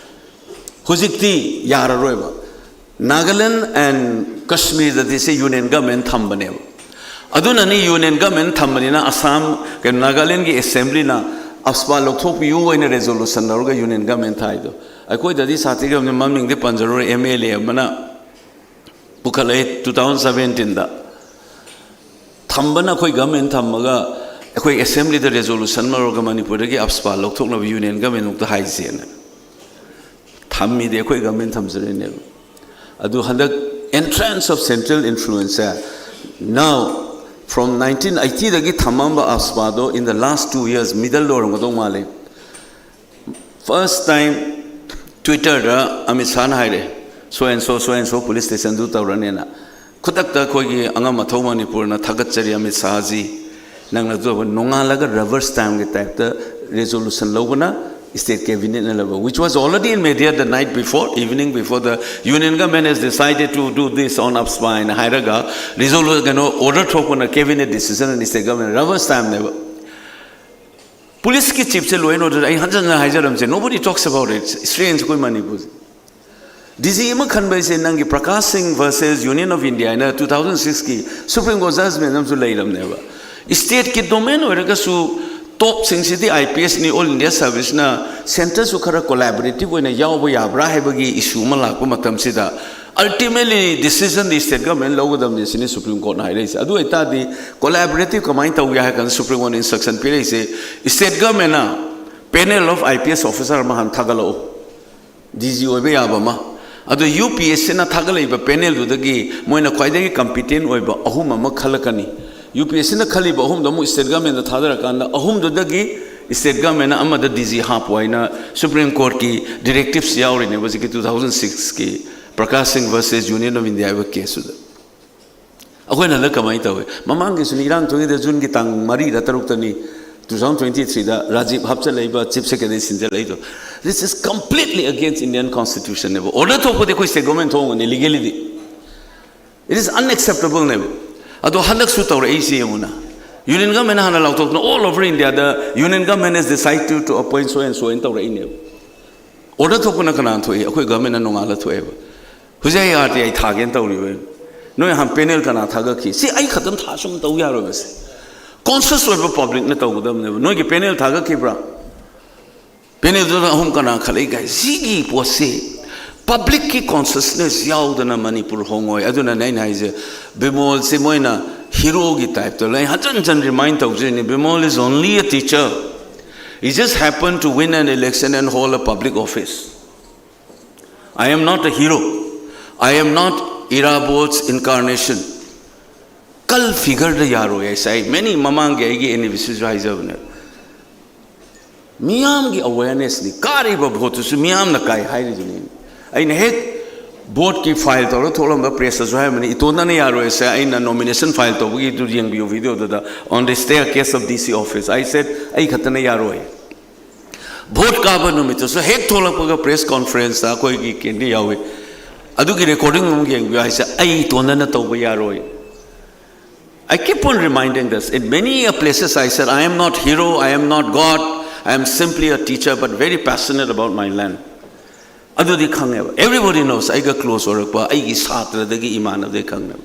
ꯍꯧꯖꯤꯛꯇꯤ ꯌꯥꯔꯔꯣꯏꯕ꯫ ꯅꯥꯒꯥꯂꯦꯟ ꯑꯦꯟ ꯀꯁꯃꯤꯔꯗꯗꯤ ꯁꯤ ꯌꯨꯅꯤꯌꯟ ꯒꯚꯔꯟꯃꯦꯟ ꯊꯝꯕꯅꯦꯕ꯫ ꯑꯗꯨꯅꯅꯤ ꯌꯨꯅꯤꯌꯟ ꯒꯚꯔꯟꯃꯦꯟ ꯊꯝꯕꯅꯤꯅ ꯑꯁꯥꯝ, ꯀꯩꯅꯣ, ꯅꯥꯒꯥꯂꯦꯟꯒꯤ ꯑꯦꯁꯦꯝꯕ꯭ꯂꯤꯅ ꯑꯞꯁꯄꯥ ꯂꯧꯊꯣꯛꯄꯤꯌꯨ ꯍꯥꯏꯅ ꯔꯦꯖꯣꯂꯨꯁꯟ ꯂꯧꯔꯒ ꯌꯨꯅꯤꯌꯟ ꯒꯚꯔꯟꯃꯦꯟ ꯊꯥꯏꯗꯣ꯫ ꯑꯩꯈꯣꯏꯗꯗꯤ ꯁꯥꯊꯤꯈ꯭ꯔꯕꯅꯤ, ꯃꯃꯤꯡꯗꯤ ꯄꯟꯖꯔꯣꯏ, ꯑꯦꯝ ꯑꯦꯜ ꯑꯦ ꯑꯃꯅ ꯄꯨꯈꯠꯂꯛꯑꯦ ꯇꯨ ꯊꯥꯎꯖꯟ ꯁꯚꯦꯟꯇꯤꯟꯗ꯫ ꯊꯝꯕꯅ ꯑꯩꯈꯣꯏ ꯒꯚꯔꯟꯃꯦꯟ ꯊꯝꯃꯒ ꯑꯩꯈꯣꯏ ꯑꯦꯁꯦꯝꯕ꯭ꯂꯤꯗ ꯔꯦꯖꯣꯂꯨꯁꯟ ꯑꯃ ꯂꯧꯔꯒ ꯃꯅꯤꯄꯨꯔꯗꯒꯤ ꯑꯞꯁꯄꯥ ꯂꯧꯊꯣꯛꯅꯕ ꯌꯨꯅꯤꯌꯟ ꯒꯃꯦꯟꯃꯨꯛꯇ ꯍꯥꯏꯁꯦꯅ ꯊꯝꯃꯤꯗꯤ ꯑꯩꯈꯣꯏ ꯒꯃꯦꯟ ꯊꯝꯖꯔꯤꯅꯦꯕ꯫ ꯑꯗꯨ ꯍꯟꯗꯛ entrance of central influence say now from nineteen eighty ꯗꯒꯤ ꯊꯝꯃꯝꯕ ꯑꯞꯁꯄꯥꯗꯣ in the last two years middle ꯑꯣꯏꯔꯝꯒꯗꯧ ꯃꯥꯜꯂꯦ꯫ First time Twitter ꯗ ꯑꯃꯤꯠ ꯁꯥꯍꯅ ꯍꯥꯏꯔꯦ, so and so, so and so police station ꯗꯨ ꯇꯧꯔꯅꯦꯅ꯫ ꯈꯨꯗꯛꯇ ꯑꯩꯈꯣꯏꯒꯤ ꯑꯉꯝ ꯑꯊꯧ ꯃꯅꯤꯄꯨꯔꯅ ꯊꯥꯒꯠꯆꯔꯤ ꯑꯃꯤꯠ ꯁꯥꯍꯖꯤ, ꯅꯪꯅ ꯑꯗꯨ ꯇꯧꯕ꯫ ꯅꯣꯡꯉꯥꯜꯂꯒ rubber stamp ꯀꯤ type ꯇ resolution ꯂꯧꯕꯅ state cabinet ꯅ ꯂꯧꯕ, which was already in media the night before, evening before the union government has decided to do this on AFSPA ꯍꯥꯏꯅ ꯍꯥꯏꯔꯒ resolution, ꯀꯩꯅꯣ, order ꯊꯣꯛꯄꯅ cabinet decision and state government rubber stamp ꯅꯦꯕ꯫ Police ꯀꯤ chief say law and order, ꯑꯩ ꯍꯟꯖꯟ ꯍꯟꯖꯟ ꯍꯥꯏꯖꯔꯝꯁꯦ, nobody talks about it, strange ꯑꯩꯈꯣꯏ ꯃꯅꯤꯄꯨꯔꯁꯦ꯫ ꯗꯤ ꯖꯤ ꯑꯃ ꯈꯟꯕ ꯍꯥꯏꯁꯦ ꯅꯪꯒꯤ ꯄ꯭ꯔꯀꯥꯁ ꯁꯤꯡ versus Union of India ꯍꯥꯏꯅ two thousand six ꯀꯤ Supreme Court judgment ꯑꯃꯁꯨ ꯂꯩꯔꯝꯅꯦꯕ꯫ State ꯀꯤ domain ꯑꯣꯏꯔꯒꯁꯨ top ꯁꯤꯡꯁꯤꯗꯤ I P S ꯅꯤ, All India Service ꯅ, centre ꯁꯨ ꯈꯔ collaborative ꯑꯣꯏꯅ ꯌꯥꯎꯕ ꯌꯥꯕ꯭ꯔꯥ ꯍꯥꯏꯕꯒꯤ issue ꯑꯃ ꯂꯥꯛꯄ ꯃꯇꯝꯁꯤꯗ, ultimately decision ꯗꯤ state government ꯂꯧꯒꯗꯕꯅꯤ ꯁꯤꯅꯤ Supreme Court ꯅ ꯍꯥꯏꯔꯛꯏꯁꯦ꯫ ꯑꯗꯨ ꯑꯣꯏꯇꯥꯔꯗꯤ collaborative ꯀꯃꯥꯏꯅ ꯇꯧꯒꯦ ꯍꯥꯏ ꯀꯥꯟꯗ Supreme Court ꯅ instruction ꯄꯤꯔꯛꯏꯁꯦ, state government ꯅ panel of I P S officer ꯑꯃ ꯍꯥꯟꯅ ꯊꯥꯒꯠꯂꯛꯎ, ꯗꯤ ꯖꯤ ꯑꯣꯏꯕ ꯌꯥꯕ ꯑꯃ꯫ ꯑꯗꯨ U P S C ꯅ ꯊꯥꯒꯠꯂꯛꯏꯕ panel ꯗꯨꯗꯒꯤ ꯃꯣꯏꯅ ꯈ꯭ꯋꯥꯏꯗꯒꯤ competent ꯑꯣꯏꯕ ꯑꯍꯨꯝ ꯑꯃ ꯈꯜꯂꯛꯀꯅꯤ꯫ U P S C ꯅ ꯈꯜꯂꯤꯕ ꯑꯍꯨꯝꯗꯣ ꯑꯃꯨꯛ state government ꯗ ꯊꯥꯗꯔꯀꯥꯟꯗ, ꯑꯍꯨꯝꯗꯨꯗꯒꯤ state government ꯅ ꯑꯃꯗ ꯗꯤ ꯖꯤ ꯍꯥꯞꯄꯨ ꯍꯥꯏꯅ Supreme Court ꯀꯤ directives ꯌꯥꯎꯔꯤꯅꯦꯕ ꯍꯧꯖꯤꯛꯀꯤ two thousand six ꯀꯤ ꯄ꯭ꯔꯀꯥꯁ ꯁꯤꯡ versus Union of India ꯍꯥꯏꯕ case ꯇꯨꯗ꯫ ꯑꯩꯈꯣꯏꯅ ꯍꯟꯗꯛ ꯀꯃꯥꯏꯅ ꯇꯧꯏ? ꯃꯃꯥꯡꯒꯤꯁꯨꯅꯤ, ꯏꯔꯥꯡ ꯊꯣꯛꯏꯗ, June ꯒꯤ ꯇꯥꯡ ꯃꯔꯤꯗ, ꯇꯔꯨꯛꯇꯅꯤ, two thousand twenty three the Rajiv ꯍꯥꯞꯆꯜꯂꯛꯏꯕ chief secretary ꯁꯤꯟꯖꯜꯂꯛꯏꯗꯣ꯫ This is completely against Indian constitution ꯅꯦꯕ꯫ Order ꯊꯣꯛꯄꯗꯤ ꯑꯩꯈꯣꯏ state government ꯊꯣꯛꯑꯝꯒꯅꯤ legally D. It is unacceptable ꯅꯦꯕ꯫ ꯑꯗꯣ ꯍꯟꯗꯛꯁꯨ ꯇꯧꯔꯛꯏꯁꯤ ꯌꯦꯡꯉꯨꯅ꯫ Union government ꯅ ꯍꯥꯟꯅ ꯂꯥꯎꯊꯣꯛꯇꯅ all over India the Union government has decided to, to appoint so and so ꯍꯥꯏꯅ ꯇꯧꯔꯛꯏꯅꯦꯕ꯫ Order ꯊꯣꯛꯄꯅ ꯀꯅꯥꯅ ꯊꯣꯛꯏ? ꯑꯩꯈꯣꯏ government ꯅ ꯅꯣꯡꯉꯥꯜꯂ ꯊꯣꯛꯑꯦꯕ꯫ ꯍꯧꯖꯤꯛ ꯑꯩ R T I ꯊꯥꯒꯦꯅ ꯇꯧꯔꯤꯕ꯫ ꯅꯣꯏ ꯍꯥꯟ panel ꯀꯅꯥ ꯊꯥꯒꯠꯈꯤ? ꯁꯤ ꯑꯩ ꯈꯛꯇꯪ ꯊꯥ ꯁꯨꯝ ꯇꯧ ꯌꯥꯔꯣꯏꯕ ꯁꯤ꯫ Conscious ꯑꯣꯏꯕ public ꯅ ꯇꯧꯒꯗꯕꯅꯦꯕ꯫ ꯅꯣꯏꯒꯤ panel ꯊꯥꯒꯠꯈꯤꯕ꯭ꯔꯥ? Panel ꯗꯨꯗ ꯑꯍꯨꯝ ꯀꯅꯥ ꯈꯜꯂꯛꯏ ꯀꯥꯏ? ꯁꯤꯒꯤ ꯄꯣꯠꯁꯤ public ꯀꯤ consciousness ꯌꯥꯎꯗꯅ ꯃꯅꯤꯄꯨꯔ ꯍꯣꯡꯉꯣꯏ꯫ ꯑꯗꯨꯅꯅꯦ ꯑꯩꯅ ꯍꯥꯏꯁꯦ, ꯕꯤꯃꯣꯜꯁꯤ ꯃꯣꯏꯅ ꯍꯤꯔꯣꯒꯤ ꯇꯥꯏꯞꯇ ꯂꯩ꯫ ꯍꯟꯖꯟ ꯍꯟꯖꯟ remain ꯇꯧꯖꯔꯤꯅꯤ, Bimal is only a teacher. He just happened to win an election and hold a public office. I am not a hero. I am not Ira Bodh's incarnation. ꯀꯜ ꯐꯤꯒꯔꯗ ꯌꯥꯔꯣꯏ ꯍꯥꯏꯁꯦ ꯑꯩ ꯃꯦꯅꯤ ꯃꯃꯥꯡꯒꯤ ꯑꯩꯒꯤ ꯑꯦꯅꯤꯚꯔꯁꯔꯤꯁꯨ ꯍꯥꯏꯖꯕꯅꯦ꯫ ꯃꯤꯌꯥꯝꯒꯤ ꯑꯋꯦꯔꯅꯦꯁꯅꯤ꯫ ꯀꯥꯔꯤꯕ ꯚꯣꯠꯇꯨꯁꯨ ꯃꯤꯌꯥꯝꯅ ꯀꯥꯏ ꯍꯥꯏꯔꯤꯗꯨꯅꯤ꯫ ꯑꯩꯅ ꯍꯦꯛ ꯚꯣꯠꯀꯤ ꯐꯥꯏꯜ ꯇꯧꯔ ꯊꯣꯛꯂꯝꯕ ꯄ꯭ꯔꯦꯁꯇꯁꯨ ꯍꯥꯏꯔꯝꯕꯅꯤ, ꯏꯇꯣꯟꯗꯅ ꯌꯥꯔꯣꯏꯁꯦ꯫ ꯑꯩꯅ ꯅꯣꯃꯤꯅꯦꯁꯟ ꯐꯥꯏꯜ ꯇꯧꯕꯒꯤꯗꯨ ꯌꯦꯡꯕꯤꯌꯨ ꯚꯤꯗꯤꯑꯣꯗꯨꯗ, on the staircase of D C office, I said ꯑꯩ ꯈꯛꯇꯅ ꯌꯥꯔꯣꯏ꯫ ꯚꯣꯠ ꯀꯥꯕ ꯅꯨꯃꯤꯠꯇꯁꯨ ꯍꯦꯛ ꯊꯣꯛꯂꯛꯄꯒ ꯄ꯭ꯔꯦꯁ ꯀꯣꯟꯐꯔꯦꯟꯁꯇ ꯑꯩꯈꯣꯏꯒꯤ ꯀꯦꯟꯗꯤ ꯌꯥꯎꯏ, ꯑꯗꯨꯒꯤ ꯔꯦꯀꯣꯔꯗꯤꯡ ꯑꯃꯨꯛ ꯌꯦꯡꯕꯤꯌꯨ ꯍꯥꯏꯁꯦ ꯑꯩ ꯏꯇꯣꯟꯗꯅ ꯇꯧꯕ ꯌꯥꯔꯣꯏ꯫ I keep on reminding this. In many a places I said, "I am not hero, I am not God, I am simply a teacher, but very passionate about my land." ꯑꯗꯨꯗꯤ ꯈꯪꯉꯦꯕ, everybody knows꯫ ꯑꯩꯒ ꯀ꯭ꯂꯣꯁ ꯑꯣꯏꯔꯛꯄ ꯑꯩꯒꯤ ꯁꯥꯇ꯭ꯔꯗꯒꯤ, ꯏꯃꯥꯟꯅꯕꯗꯒꯤ ꯈꯪꯉꯦꯕ꯫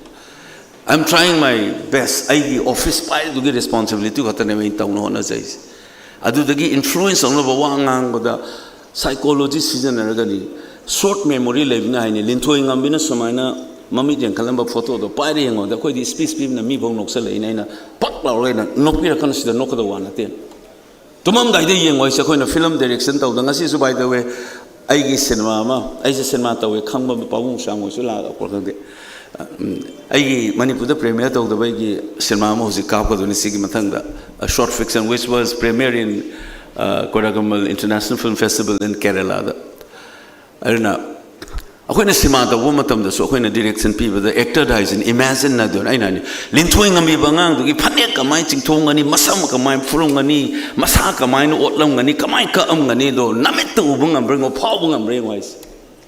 I am trying my best꯫ ꯑꯩꯒꯤ ꯑꯣꯐꯤꯁ ꯄꯥꯏꯔꯤꯗꯨꯒꯤ ꯔꯦꯁꯄꯣꯟꯁꯤꯕꯤꯂꯤꯇꯤ ꯈꯛꯇꯅꯦꯕ ꯑꯩꯅ ꯇꯧꯅ ꯍꯣꯠꯅꯖꯩꯁꯦ꯫ ꯑꯗꯨꯗꯒꯤ ꯏꯟꯐ꯭ꯂꯨꯌꯦꯟꯁ ꯇꯧꯅꯕ ꯋꯥ ꯉꯥꯡꯕꯗ ꯁꯥꯏꯀꯣꯂꯣꯖꯤ ꯁꯤꯖꯤꯟꯅꯔꯒꯅꯤ꯫ ꯁꯣꯔꯠ ꯃꯦꯃꯣꯔꯤ ꯂꯩꯕꯅ ꯍꯥꯏꯅꯤ꯫ ꯂꯤꯟꯊꯣꯏ ꯉꯝꯕꯤꯅ ꯁꯨꯃꯥꯏꯅ ꯃꯃꯤꯠ ꯌꯦꯡꯈꯠꯂꯝꯕ ꯐꯣꯇꯣꯗꯣ ꯄꯥꯏꯔ ꯌꯦꯡꯉꯣꯗ ꯑꯩꯈꯣꯏꯗꯤ ꯁ꯭ꯄꯤꯆ ꯄꯤꯕꯅ ꯃꯤꯐꯥꯎ ꯅꯣꯛꯆꯜꯂꯛꯏꯅꯦ꯫ ꯑꯩꯅ ꯄꯛ ꯂꯥꯎꯔꯒ ꯑꯩꯅ ꯅꯣꯛꯄꯤꯔꯛꯀꯅꯨ, ꯁꯤꯗ ꯅꯣꯛꯀꯗꯧꯕ ꯋꯥ ꯅꯠꯇꯦ꯫ ꯇꯨꯝꯃꯝꯗꯥꯏꯗ ꯌꯦꯡꯉꯣ ꯍꯥꯏꯁꯦ ꯑꯩꯈꯣꯏꯅ ꯐꯤꯂꯝ ꯗꯥꯏꯔꯦꯛꯁꯟ ꯇꯧꯗ꯫ ꯉꯁꯤꯁꯨ, by the way, ꯑꯩꯒꯤ ꯁꯤꯅꯦꯃꯥ ꯑꯃ, ꯑꯩꯁꯦ ꯁꯤꯅꯦꯃꯥ ꯇꯧꯋꯦ ꯈꯪꯕ ꯄꯥꯕꯨꯡ ꯁꯥꯡꯉꯣꯏꯁꯨ ꯂꯥꯛꯂꯛꯄ꯭ꯔꯥ ꯈꯪꯗꯦ꯫ ꯎꯝ, ꯑꯩꯒꯤ ꯃꯅꯤꯄꯨꯔꯗ ꯄ꯭ꯔꯦꯃꯤꯌꯔ ꯇꯧꯗꯕ ꯑꯩꯒꯤ ꯁꯤꯅꯦꯃꯥ ꯑꯃ ꯍꯧꯖꯤꯛ ꯀꯥꯞꯀꯗꯣꯏꯅꯤ ꯁꯤꯒꯤ ꯃꯊꯪꯗ, a short fiction which was premiere in, uh, Kodakamal International Film Festival in Kerala ꯗ꯫ ꯑꯗꯨꯅ ꯑꯩꯈꯣꯏꯅ ꯁꯤꯅꯦꯃꯥ ꯇꯧꯕ ꯃꯇꯝꯗꯁꯨ ꯑꯩꯈꯣꯏꯅ ꯗꯤꯔꯦꯛꯁꯟ ꯄꯤꯕꯗ ꯑꯦꯛꯇꯔꯗ ꯍꯥꯏꯁꯤꯅ ꯏꯃꯦꯖꯤꯟ ꯍꯥꯏꯗꯣꯏꯅꯦ꯫ ꯑꯩꯅ ꯍꯥꯏꯅꯤ, ꯂꯤꯟꯊꯣꯏ ꯉꯝꯕꯤꯕ ꯑꯉꯥꯡꯗꯨꯒꯤ ꯐꯅꯦꯛ ꯀꯃꯥꯏꯅ ꯆꯤꯡꯊꯣꯡꯒꯅꯤ, ꯃꯁꯝ ꯀꯃꯥꯏꯅ ꯐꯨꯔꯝꯒꯅꯤ, ꯃꯁꯥ ꯀꯃꯥꯏꯅ ꯑꯣꯠꯂꯝꯒꯅꯤ, ꯀꯃꯥꯏꯅ ꯀꯛꯑꯝꯒꯅꯤꯗꯣ ꯅꯃꯤꯠꯇ ꯎꯕ ꯉꯝꯕ꯭ꯔꯥ ꯌꯦꯡꯉꯣ, ꯐꯥꯎꯕ ꯉꯝꯕ꯭ꯔꯥ ꯌꯦꯡꯉꯣ ꯍꯥꯏꯁꯦ꯫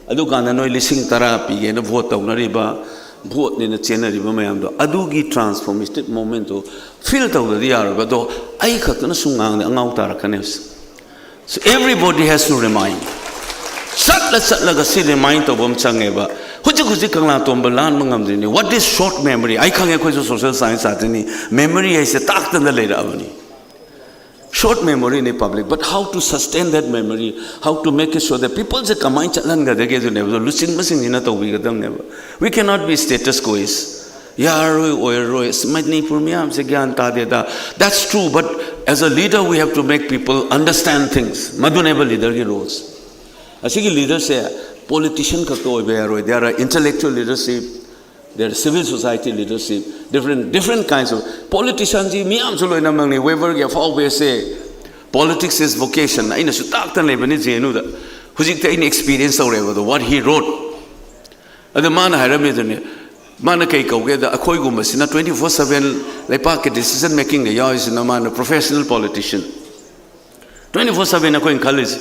ꯑꯗꯨꯀꯥꯟꯗ ꯅꯣꯏ ꯂꯤꯁꯤꯡ ꯇꯔꯥ ꯄꯤꯒꯦꯅ ꯚꯣꯠ ꯇꯧꯅꯔꯤꯕ, ꯚꯣꯠꯅꯦꯅ ꯆꯦꯟꯅꯔꯤꯕ ꯃꯌꯥꯝꯗꯣ, ꯑꯗꯨꯒꯤ ꯇ꯭ꯔꯥꯟꯁꯐꯣꯔꯃꯦꯇꯤꯚ ꯃꯣꯃꯦꯟꯠꯇꯣ ꯐꯤꯜ ꯇꯧꯗ꯭ꯔꯗꯤ ꯌꯥꯔꯣꯏꯕ꯫ ꯑꯗꯣ ꯑꯩ ꯈꯛꯇꯅ ꯁꯨꯝ ꯉꯥꯡꯗꯤ ꯑꯉꯥꯎ ꯇꯥꯔꯛꯀꯅꯦꯕ꯫ So everybody has to remind. ꯆꯠꯂ ꯆꯠꯂꯒ ꯁꯤ ꯔꯤꯃꯥꯏꯟ ꯇꯧꯕ ꯑꯃ ꯆꯪꯉꯦꯕ꯫ ꯍꯧꯖꯤꯛ ꯍꯧꯖꯤꯛ ꯀꯪꯂꯥꯇꯣꯝꯕ ꯂꯥꯟꯕ ꯉꯝꯗ꯭ꯔꯤꯅꯤ꯫ What is short memory? ꯑꯩ ꯈꯪꯉꯦ, ꯑꯩꯈꯣꯏꯁꯨ ꯁꯣꯁꯤꯌꯦꯜ ꯁꯥꯏꯟꯁ ꯁꯥꯇ꯭ꯔꯅꯤ꯫ ꯃꯦꯃꯣꯔꯤ ꯍꯥꯏꯁꯦ ꯇꯥꯛꯇꯅ ꯂꯩꯔꯛꯑꯕꯅꯤ꯫ Short memory ꯅꯤ public, but how to sustain that memory, how to make it so that people ꯁꯦ ꯀꯃꯥꯏꯅ ꯆꯠꯍꯟꯒꯗꯒꯦ ꯑꯗꯨꯅꯦꯕ꯫ ꯑꯗꯣ ꯂꯨꯆꯤꯡꯕꯁꯤꯡꯁꯤꯅ ꯇꯧꯕꯤꯒꯗꯕꯅꯦꯕ꯫ We cannot be status quoist. ꯌꯥꯔꯔꯣꯏ, ꯑꯣꯏꯔꯔꯣꯏ, ꯑꯁ, ꯃꯅꯤꯄꯨꯔ ꯃꯤꯌꯥꯝꯁꯦ ꯒ꯭ꯌꯥꯟ ꯇꯥꯗꯦꯗ꯫ That's true, but as a leader we have to make people understand things. ꯃꯗꯨꯅꯦꯕ ꯂꯤꯗꯔꯒꯤ ꯔꯣꯜꯁ꯫ ꯑꯁꯤꯒꯤ ꯂꯤꯗꯔꯁꯦ ꯄꯣꯂꯤꯇꯤꯁꯤꯌꯟ ꯈꯛꯇ ꯑꯣꯏꯕ ꯌꯥꯔꯣꯏ꯫ There are intellectual leadership, there are civil society leadership, different, different kinds of politicianꯁꯤ ꯃꯤꯌꯥꯝꯁꯨ ꯂꯣꯏꯅꯃꯛꯅꯤ꯫ ꯋꯦꯕꯔꯒꯤ ꯑꯐꯥꯎꯕ essay, Politics is Vocation, ꯑꯩꯅꯁꯨ ꯇꯥꯛꯇꯅ ꯂꯩꯕꯅꯤ ꯖꯦ ꯑꯦꯟ ꯌꯨꯗ꯫ ꯍꯧꯖꯤꯛꯇꯤ ꯑꯩꯅ ꯑꯦꯛꯁꯄꯤꯔꯤꯌꯦꯟꯁ ꯇꯧꯔꯦꯕ ꯑꯗꯣ, what he wrote꯫ ꯑꯗ ꯃꯥꯅ ꯍꯥꯏꯔꯝꯃꯤꯗꯨꯅꯦ, ꯃꯥꯅ ꯀꯩ ꯀꯧꯒꯦꯗ, ꯑꯩꯈꯣꯏꯒꯨꯝꯕꯁꯤꯅ twenty four seven ꯂꯩꯄꯥꯛꯀꯤ decision makingꯗ ꯌꯥꯎꯔꯤꯁꯤꯅ ꯃꯥꯅ professional politician꯫ Twenty four seven ꯑꯩꯈꯣꯏꯅ ꯈꯜꯂꯤꯁꯦ,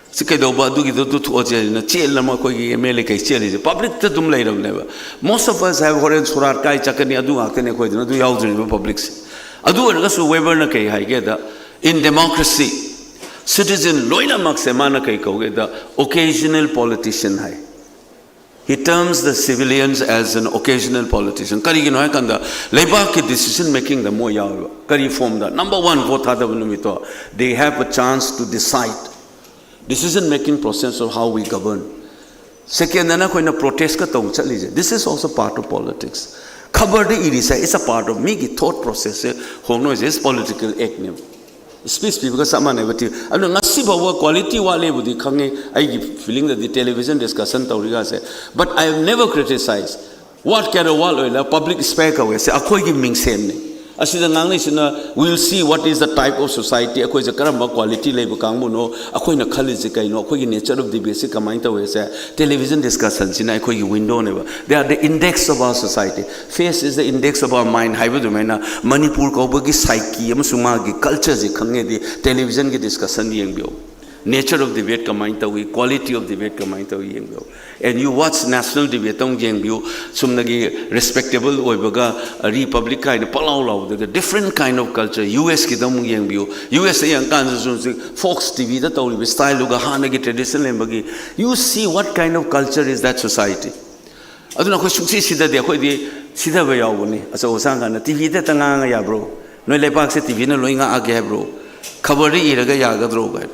ꯁꯤ ꯀꯩꯗꯧꯕ, ꯑꯗꯨꯒꯤꯗꯣ ꯑꯗꯨ ꯊꯣꯛꯑꯁꯦ ꯍꯥꯏꯅ ꯆꯦꯜꯂ ꯑꯃ ꯑꯩꯈꯣꯏꯒꯤ ꯑꯦꯝ ꯑꯦꯜ ꯑꯦ ꯀꯩ ꯆꯦꯜꯂꯤꯁꯦ ꯄꯕ꯭ꯂꯤꯛꯇ ꯑꯗꯨꯝ ꯂꯩꯔꯕꯅꯦꯕ꯫ Most of us have ꯍꯣꯔꯦꯟ ꯁꯣꯔꯥꯠ ꯀꯥꯏ ꯆꯠꯀꯅꯤ, ꯑꯗꯨ ꯉꯥꯛꯇꯅꯦ ꯑꯩꯈꯣꯏꯗꯨꯅ ꯑꯗꯨ ꯌꯥꯎꯗ꯭ꯔꯤꯕ ꯄꯕ꯭ꯂꯤꯛꯁꯦ꯫ ꯑꯗꯨ ꯑꯣꯏꯔꯒꯁꯨ ꯋꯦꯕꯔꯅ ꯀꯩ ꯍꯥꯏꯒꯦꯗ, in democracy citizen ꯂꯣꯏꯅꯃꯛꯁꯦ ꯃꯥꯅ ꯀꯩ ꯀꯧꯒꯦꯗ, occasional politician high. He terms the civilians as an occasional politician. ꯀꯔꯤꯒꯤꯅꯣ ꯍꯥꯏꯀꯥꯟꯗ ꯂꯩꯕꯥꯛꯀꯤ decision makingꯗ ꯃꯣꯏ ꯌꯥꯎꯋꯦꯕ꯫ ꯀꯔꯤ ꯐꯣꯝꯗ? Number one, vote ꯊꯥꯗꯕ ꯅꯨꯃꯤꯠꯇꯣ, they have a chance to decide decision making process of how we govern. Secondꯗꯅ ꯑꯩꯈꯣꯏꯅ protestꯀ ꯇꯧ ꯆꯠꯂꯤꯁꯦ, this is also part of politics. ꯈꯕꯔꯗ ꯏꯔꯤꯁꯦ, it's a part of ꯃꯤꯒꯤ thought processꯁꯦ ꯍꯣꯡꯅꯣꯏꯁꯦ, it's political actꯅꯦꯕ꯫ Speech ꯄꯤꯕꯒ ꯆꯞ ꯃꯥꯟꯅꯩꯕ ꯇꯤ ꯑꯗꯨꯅ ꯉꯁꯤ ꯐꯥꯎꯕ quality ꯋꯥꯠꯂꯦꯕꯨꯗꯤ ꯈꯪꯉꯤ ꯑꯩꯒꯤ feelingꯗꯗꯤ television discussion ꯇꯧꯔꯤꯒꯁꯦ, but I have never criticized꯫ What can a what ꯑꯣꯏꯅ public spare ꯀꯧꯋꯦ, ꯁꯤ ꯑꯩꯈꯣꯏꯒꯤ ꯃꯤꯡꯁꯦꯟꯅꯤ꯫ ꯑꯁꯤꯗ ꯉꯥꯡꯅꯩꯁꯤꯅ, we'll see what is the type of society, ꯑꯩꯈꯣꯏꯁꯦ ꯀꯔꯝꯕ quality ꯂꯩꯕ ꯀꯥꯡꯕꯨꯅꯣ, ꯑꯩꯈꯣꯏꯅ ꯈꯜꯂꯤꯁꯦ ꯀꯩꯅꯣ, ꯑꯩꯈꯣꯏꯒꯤ nature of debateꯁꯦ ꯀꯃꯥꯏꯅ ꯇꯧꯋꯦꯁꯦ, television discussionꯁꯤꯅ ꯑꯩꯈꯣꯏꯒꯤ windowꯅꯦꯕ꯫ They are the index of our society. Face is the index of our mind ꯍꯥꯏꯕ ꯑꯗꯨꯃꯥꯏꯅ ꯃꯅꯤꯄꯨꯔ ꯀꯧꯕꯒꯤ psyche ꯑꯃꯁꯨꯡ ꯃꯥꯒꯤ cultureꯁꯦ ꯈꯪꯉꯦꯗꯤ televisionꯒꯤ discussion ꯌꯦꯡꯕꯤꯌꯨ꯫ Nature of debate ꯀꯃꯥꯏꯅ ꯇꯧꯏ, quality of debate ꯀꯃꯥꯏꯅ ꯇꯧꯏ ꯌꯦꯡꯕꯤꯌꯨ꯫ And you watch national debate ꯑꯃꯨꯛ ꯌꯦꯡꯕꯤꯌꯨ, ꯁꯨꯝꯅꯒꯤ respectable ꯑꯣꯏꯕꯒ republic ꯀꯥꯏꯅ ꯄꯪꯂꯥꯎ ꯂꯥꯎꯕꯗꯒ, different kind of culture, U ꯑꯦꯁꯀꯤꯗ ꯑꯃꯨꯛ ꯌꯦꯡꯕꯤꯌꯨ꯫ ꯌꯨ ꯑꯦꯁꯇ ꯌꯦꯡꯀꯥꯟꯗꯁꯨ ꯍꯧꯖꯤꯛ Fox ꯇꯤ ꯚꯤꯗ ꯇꯧꯔꯤꯕ styleꯗꯨꯒ ꯍꯥꯟꯅꯒꯤ tradition ꯂꯩꯔꯝꯕꯒꯤ, you see what kind of culture is that society. ꯑꯗꯨꯅ ꯑꯩꯈꯣꯏ ꯁꯨꯡꯁꯤ ꯁꯤꯗꯗꯤ, ꯑꯩꯈꯣꯏꯗꯤ ꯁꯤꯗꯕ ꯌꯥꯎꯕꯅꯤ꯫ ꯑꯆꯧ ꯑꯁꯥꯡ ꯀꯥꯟꯗ ꯇꯤ ꯚꯤꯗ ꯍꯦꯛꯇ ꯉꯥꯡꯉ ꯌꯥꯕ꯭ꯔꯣ? ꯅꯣꯏ ꯂꯩꯕꯥꯛꯁꯦ ꯇꯤ ꯚꯤꯅ ꯂꯣꯏ ꯉꯥꯛꯑꯒꯦ ꯍꯥꯏꯕ꯭ꯔꯣ? ꯈꯕꯔꯗ ꯏꯔꯒ ꯌꯥꯒꯗ꯭ꯔꯣ ꯀꯥꯏꯅ꯫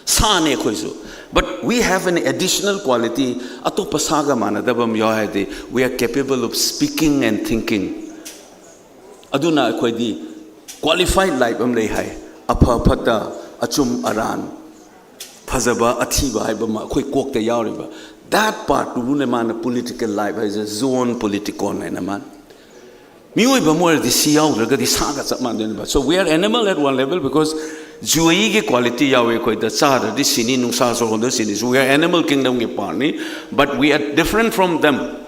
ꯁꯥꯅꯦ ꯑꯩꯈꯣꯏꯁꯨ, but we have an additional quality. ꯑꯇꯣꯞꯄ ꯁꯥꯒ ꯃꯥꯟꯅꯗꯕ ꯑꯃ ꯌꯥꯎ ꯍꯥꯏꯔꯗꯤ, we are capable of speaking and thinking. ꯑꯗꯨꯅ ꯑꯩꯈꯣꯏꯗꯤ qualified life ꯑꯃ ꯂꯩ ꯍꯥꯏ, ꯑꯐ ꯐꯠꯇ, ꯑꯆꯨꯝ ꯑꯔꯥꯟ, ꯐꯖꯕ ꯑꯊꯤꯕ ꯍꯥꯏꯕ ꯑꯃ ꯑꯩꯈꯣꯏ ꯀꯣꯛꯇ ꯌꯥꯎꯔꯤꯕ, that part ꯇꯨꯕꯨꯅꯦ ꯃꯥꯅ political life ꯍꯥꯏꯁꯦ, zoon politikon ꯍꯥꯏꯅ ꯃꯥꯅ꯫ ꯃꯤꯑꯣꯏꯕ ꯑꯃ ꯑꯣꯏꯔꯗꯤ ꯁꯤ ꯌꯥꯎꯗ꯭ꯔꯒꯗꯤ ꯁꯥꯒ ꯆꯞ ꯃꯥꯟꯅꯗꯣꯏꯅꯦꯕ꯫ So we are animal at one level because ꯖꯨꯏꯒꯤ quality ꯌꯥꯎꯋꯦ ꯑꯩꯈꯣꯏꯗ, ꯆꯥꯗ꯭ꯔꯗꯤ ꯁꯤꯅꯤ, ꯅꯨꯡꯁꯥ ꯁꯣꯔ ꯍꯣꯟꯗ ꯁꯤꯅꯤ꯫ So we are animal kingdomꯒꯤ partꯅꯤ, but we are different from them,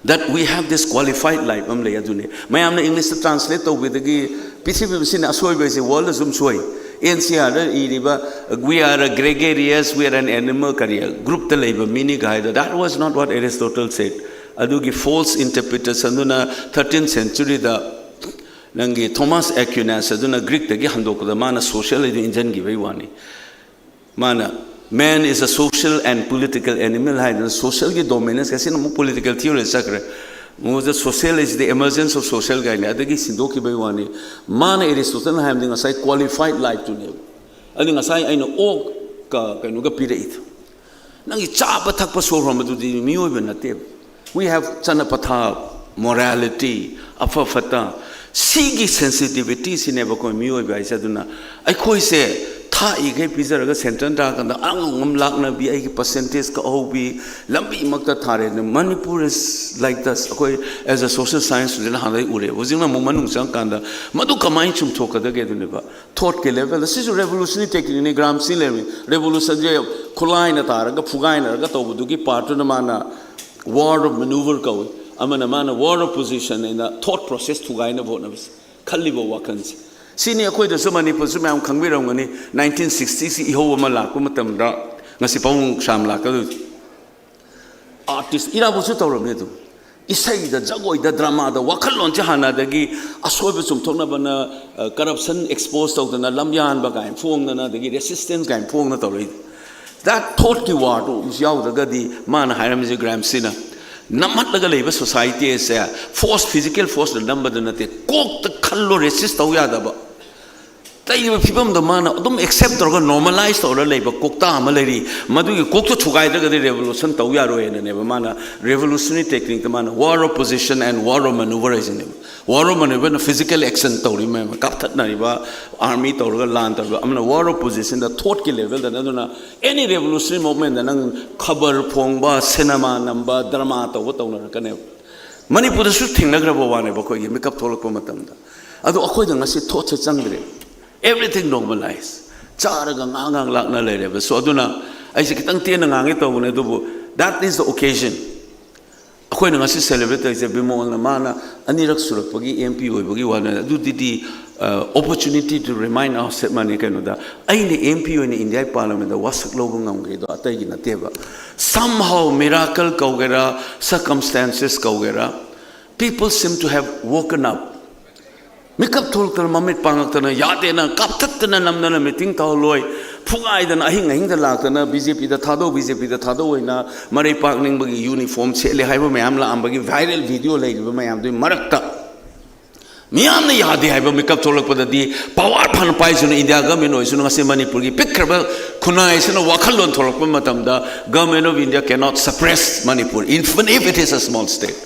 that we have this qualified life ꯑꯃ ꯂꯩ꯫ ꯑꯗꯨꯅꯤ ꯃꯌꯥꯝꯅ Englishꯇ translate ꯇꯧꯕꯗꯒꯤ ꯄ꯭ꯔꯤꯊꯤꯕꯤꯁꯤꯅ ꯑꯁꯣꯏꯕꯁꯦ world ꯁꯨꯝ ꯁꯣꯏ꯫ ꯑꯦꯟ ꯁꯤ ꯑꯥꯔꯗ ꯏꯔꯤꯕ "We are a gregarious, we are an animal" ꯀꯔꯤ groupꯇ ꯂꯩꯕ ꯃꯤꯅꯤ ꯀꯥꯏꯗꯣ, that was not what Aristotle said. ꯑꯗꯨꯒꯤ false interpretation ꯑꯗꯨꯅ thirteenth centuryꯗ ꯅꯪꯒꯤ Thomas Aquinas ꯑꯗꯨꯅ Greekꯇꯒꯤ ꯍꯟꯗꯣꯛꯄꯗ ꯃꯥꯅ social ꯍꯥꯏꯗꯨ ꯏꯟꯖꯟꯈꯤꯕꯩ ꯋꯥꯅꯤ꯫ ꯃꯥꯅ "Man is a social and political animal" ꯍꯥꯏꯗꯅ socialꯒꯤ dominance, ꯑꯁꯤꯅ ꯑꯃꯨꯛ political theory ꯆꯠꯈ꯭ꯔꯦ꯫ ꯃꯉꯣꯟꯗ social is the emergence of social ꯀꯥꯏꯅ ꯑꯗꯒꯤ ꯁꯤꯟꯗꯣꯛꯈꯤꯕꯩ ꯋꯥꯅꯤ꯫ ꯃꯥꯅ, Aristotleꯅ ꯍꯥꯏꯕꯗꯤ ꯉꯁꯥꯏ qualified lifeꯇꯨꯅꯦꯕ꯫ ꯑꯗꯨ ꯉꯁꯥꯏ ꯑꯩꯅ ꯑꯣꯛꯀ ꯀꯩꯅꯣꯒ ꯄꯤꯔꯛꯏꯗꯣ, ꯅꯪꯒꯤ ꯆꯥꯕ ꯊꯛꯄ ꯁꯣꯔ ꯍꯣꯟꯕꯗꯨꯗꯤ ꯃꯤꯑꯣꯏꯕ ꯅꯠꯇꯦꯕ꯫ We have ꯆꯠꯅ ꯄꯊꯥꯞ, morality, ꯑꯐ ꯐꯠꯇ, ꯁꯤꯒꯤ sensitivityꯁꯤꯅꯦꯕ ꯑꯩꯈꯣꯏ ꯃꯤꯑꯣꯏꯕ ꯍꯥꯏꯁꯦ꯫ ꯑꯗꯨꯅ ꯑꯩꯈꯣꯏꯁꯦ ꯊꯥꯛꯏꯈꯩ ꯄꯤꯖꯔꯒ centreꯗ ꯇꯥꯔꯀꯥꯟꯗ ꯑꯉꯝ ꯑꯉꯝ ꯂꯥꯛꯅꯕꯤ, ꯑꯩꯒꯤ percentage ꯀꯛꯍꯧꯕꯤ, ꯂꯝꯕꯤꯃꯛꯇ ꯊꯥꯔꯦ꯫ ꯑꯗꯨꯅ Manipur is like this꯫ ꯑꯩꯈꯣꯏ as a social science studentꯅ ꯍꯥꯟꯅꯗꯒꯤ ꯎꯔꯦ, ꯍꯧꯖꯤꯛꯅ ꯑꯃꯨꯛ ꯃꯅꯨꯡ ꯆꯪꯉꯀꯥꯟꯗ ꯃꯗꯨ ꯀꯃꯥꯏꯅ ꯆꯨꯝꯊꯣꯛꯀꯗꯒꯦ? ꯑꯗꯨꯅꯦꯕ thoughtꯀꯤ levelꯗ꯫ ꯁꯤꯁꯨ revolutionary techniqueꯅꯤ꯫ Gramsci ꯂꯩꯔꯝꯃꯤ, revolutionꯁꯦ ꯈꯨꯠꯂꯥꯏꯅ ꯇꯥꯔꯒ ꯐꯨꯒꯥꯏꯅꯔꯒ ꯇꯧꯕꯗꯨꯒꯤ partꯇꯨꯅ ꯃꯥꯅ war of maneuver ꯀꯧꯏ, ꯑꯃꯅ ꯃꯥꯅ war of position ꯍꯥꯏꯅ thought process ꯊꯨꯒꯥꯏꯅꯕ ꯍꯣꯠꯅꯕꯁꯦ, ꯈꯜꯂꯤꯕ ꯋꯥꯈꯜꯁꯦ꯫ ꯁꯤꯅꯤ ꯑꯩꯈꯣꯏꯗꯁꯨ, ꯃꯅꯤꯄꯨꯔꯁꯨ ꯃꯌꯥꯝ ꯈꯪꯕꯤꯔꯝꯒꯅꯤ, nineteen sixtyꯁꯤ ꯏꯍꯧ ꯑꯃ ꯂꯥꯛꯄ ꯃꯇꯝꯗ ꯉꯁꯤ ꯄꯥꯕꯨꯡ ꯁ꯭ꯌꯥꯝ ꯂꯥꯛꯀꯗꯣꯏꯁꯦ꯫ Artist ꯏꯔꯥꯕꯣꯠꯁꯨ ꯇꯧꯔꯝꯃꯦ ꯑꯗꯨꯝ꯫ ꯏꯁꯩꯗ, ꯖꯒꯣꯏꯗ, dramaꯗ ꯋꯥꯈꯜꯂꯣꯟꯁꯦ ꯍꯥꯟꯅꯗꯒꯤ ꯑꯁꯣꯏꯕ ꯆꯨꯝꯊꯣꯛꯅꯕꯅ, ꯑ, corruption expose ꯇꯧꯗꯅ, ꯂꯝꯌꯥꯟꯕ ꯀꯥꯏꯅ ꯐꯣꯡꯗꯅ, ꯑꯗꯒꯤ resistance ꯀꯥꯏꯅ ꯐꯣꯡꯗꯅ ꯇꯧꯔꯛꯏ꯫ That thoughtꯀꯤ warꯗꯨ ꯌꯥꯎꯗ꯭ꯔꯒꯗꯤ, ꯃꯥꯅ ꯍꯥꯏꯔꯝꯃꯤꯁꯦ, Gramsciꯅ, ꯅꯝꯍꯠꯂꯒ ꯂꯩꯕ society ꯑꯁꯦ force, physical forceꯅ ꯅꯝꯕꯗ ꯅꯠꯇꯦ, ꯀꯣꯛꯇ ꯈꯜꯂꯣ, resist ꯇꯧ ꯌꯥꯗꯕ꯫ ꯂꯩꯔꯤꯕ ꯐꯤꯕꯝꯗꯣ ꯃꯥꯅ ꯑꯗꯨꯝ accept ꯇꯧꯔꯒ normalize ꯇꯧꯔꯒ ꯂꯩꯕ ꯀꯣꯛꯇꯥ ꯑꯃ ꯂꯩꯔꯤ꯫ ꯃꯗꯨꯒꯤ ꯀꯣꯛꯇꯣ ꯊꯨꯒꯥꯏꯗ꯭ꯔꯒꯗꯤ revolution ꯇꯧ ꯌꯥꯔꯣꯏꯅꯅꯦꯕ ꯃꯥꯅ revolutionary technique ꯇ ꯃꯥꯅ war of position and war of maneuver ꯍꯥꯏꯁꯤꯅꯦꯕ꯫ War of maneuver ꯅ physical action ꯇꯧꯔꯤꯕ ꯃꯌꯥꯝ, ꯀꯥꯞꯊꯠꯅꯔꯤꯕ army ꯇꯧꯔꯒ ꯂꯥꯟ ꯇꯧꯔꯤꯕ, ꯑꯃꯅ war of position the thought ꯀꯤ level ꯗꯅꯦ꯫ ꯑꯗꯨꯅ any revolutionary movement ꯗ ꯅꯪ ꯈꯕꯔ ꯐꯣꯡꯕ, cinema ꯅꯝꯕ, drama ꯇꯧꯕ ꯇꯧꯅꯔꯛꯀꯅꯦꯕ꯫ ꯃꯅꯤꯄꯨꯔꯗꯁꯨ ꯊꯦꯡꯅꯈ꯭ꯔꯕ ꯋꯥꯅꯦꯕ ꯑꯩꯈꯣꯏꯒꯤ ꯃꯤꯀꯞ ꯊꯣꯛꯂꯛꯄ ꯃꯇꯝꯗ꯫ ꯑꯗꯣ ꯑꯩꯈꯣꯏꯗ ꯉꯁꯤ thought ꯁꯦ ꯆꯪꯗ꯭ꯔꯦ꯫ Everything normalize꯫ ꯆꯥꯔꯒ ꯉꯥꯡ ꯉꯥꯡ ꯂꯥꯛꯅ ꯂꯩꯔꯦꯕ꯫ So ꯑꯗꯨꯅ ꯑꯩꯁꯦ ꯈꯤꯇꯪ ꯇꯦꯟꯅ ꯉꯥꯡꯒꯦ ꯇꯧꯕꯅꯦ, ꯑꯗꯨꯕꯨ that is the occasion꯫ ꯑꯩꯈꯣꯏꯅ ꯉꯁꯤ celebrate ꯇꯧꯔꯤꯁꯦ ꯕꯤꯃꯣꯜꯅ ꯃꯥꯅ ꯑꯅꯤꯔꯛ ꯁꯨꯔꯛꯄꯒꯤ M P ꯑꯣꯏꯕꯒꯤ ꯋꯥꯅꯦ꯫ ꯑꯗꯨꯗꯤ opportunity to remind ourselves ꯃꯥꯅꯤ꯫ ꯀꯩꯅꯣꯗ ꯑꯩꯅ M P ꯑꯣꯏꯅ India ꯒꯤ Parliament ꯗ ꯋꯥꯁꯛ ꯂꯧꯕ ꯉꯝꯈ꯭ꯔꯤꯗꯣ ꯑꯇꯩꯒꯤ ꯅꯠꯇꯦꯕ꯫ Somehow miracle ꯀꯧꯒꯦꯔꯥ, circumstances ꯀꯧꯒꯦꯔꯥ, people seem to have woken up꯫ ꯃꯤꯀꯞ ꯊꯣꯛꯂꯛꯇꯅ, ꯃꯃꯤꯠ ꯄꯥꯡꯉꯛꯇꯅ, ꯌꯥꯗꯦꯅ ꯀꯥꯞꯊꯠꯇꯅ ꯅꯝꯗꯅ meeting ꯇꯧꯍꯜꯂꯣꯏ, ꯐꯨꯒꯥꯏꯗꯅ ꯑꯍꯤꯡ ꯑꯍꯤꯡꯗ ꯂꯥꯛꯇꯅ B J P ꯗ ꯊꯥꯗꯧ, B J P ꯗ ꯊꯥꯗꯧ ꯑꯣꯏꯅ ꯃꯔꯩ ꯄꯥꯛꯅꯤꯡꯕꯒꯤ uniform ꯁꯦꯠꯂꯦ ꯍꯥꯏꯕ ꯃꯌꯥꯝ ꯂꯥꯛꯑꯝꯕꯒꯤ viral video ꯂꯩꯔꯤꯕ ꯃꯌꯥꯝꯗꯨꯒꯤ ꯃꯔꯛꯇ ꯃꯤꯌꯥꯝꯅ ꯌꯥꯗꯦ ꯍꯥꯏꯕ ꯃꯤꯀꯞ ꯊꯣꯛꯂꯛꯄꯗꯗꯤ, power ꯐꯅ ꯄꯥꯏꯁꯅꯨ, India government ꯑꯣꯏꯁꯅꯨ, ꯉꯁꯤ ꯃꯅꯤꯄꯨꯔꯒꯤ ꯄꯤꯛꯈ꯭ꯔꯕ ꯈꯨꯟꯅꯥꯏꯁꯤꯅ ꯋꯥꯈꯜꯂꯣꯟ ꯊꯣꯛꯂꯛꯄ ꯃꯇꯝꯗ, Government of India cannot suppress Manipur, even if it is a small state.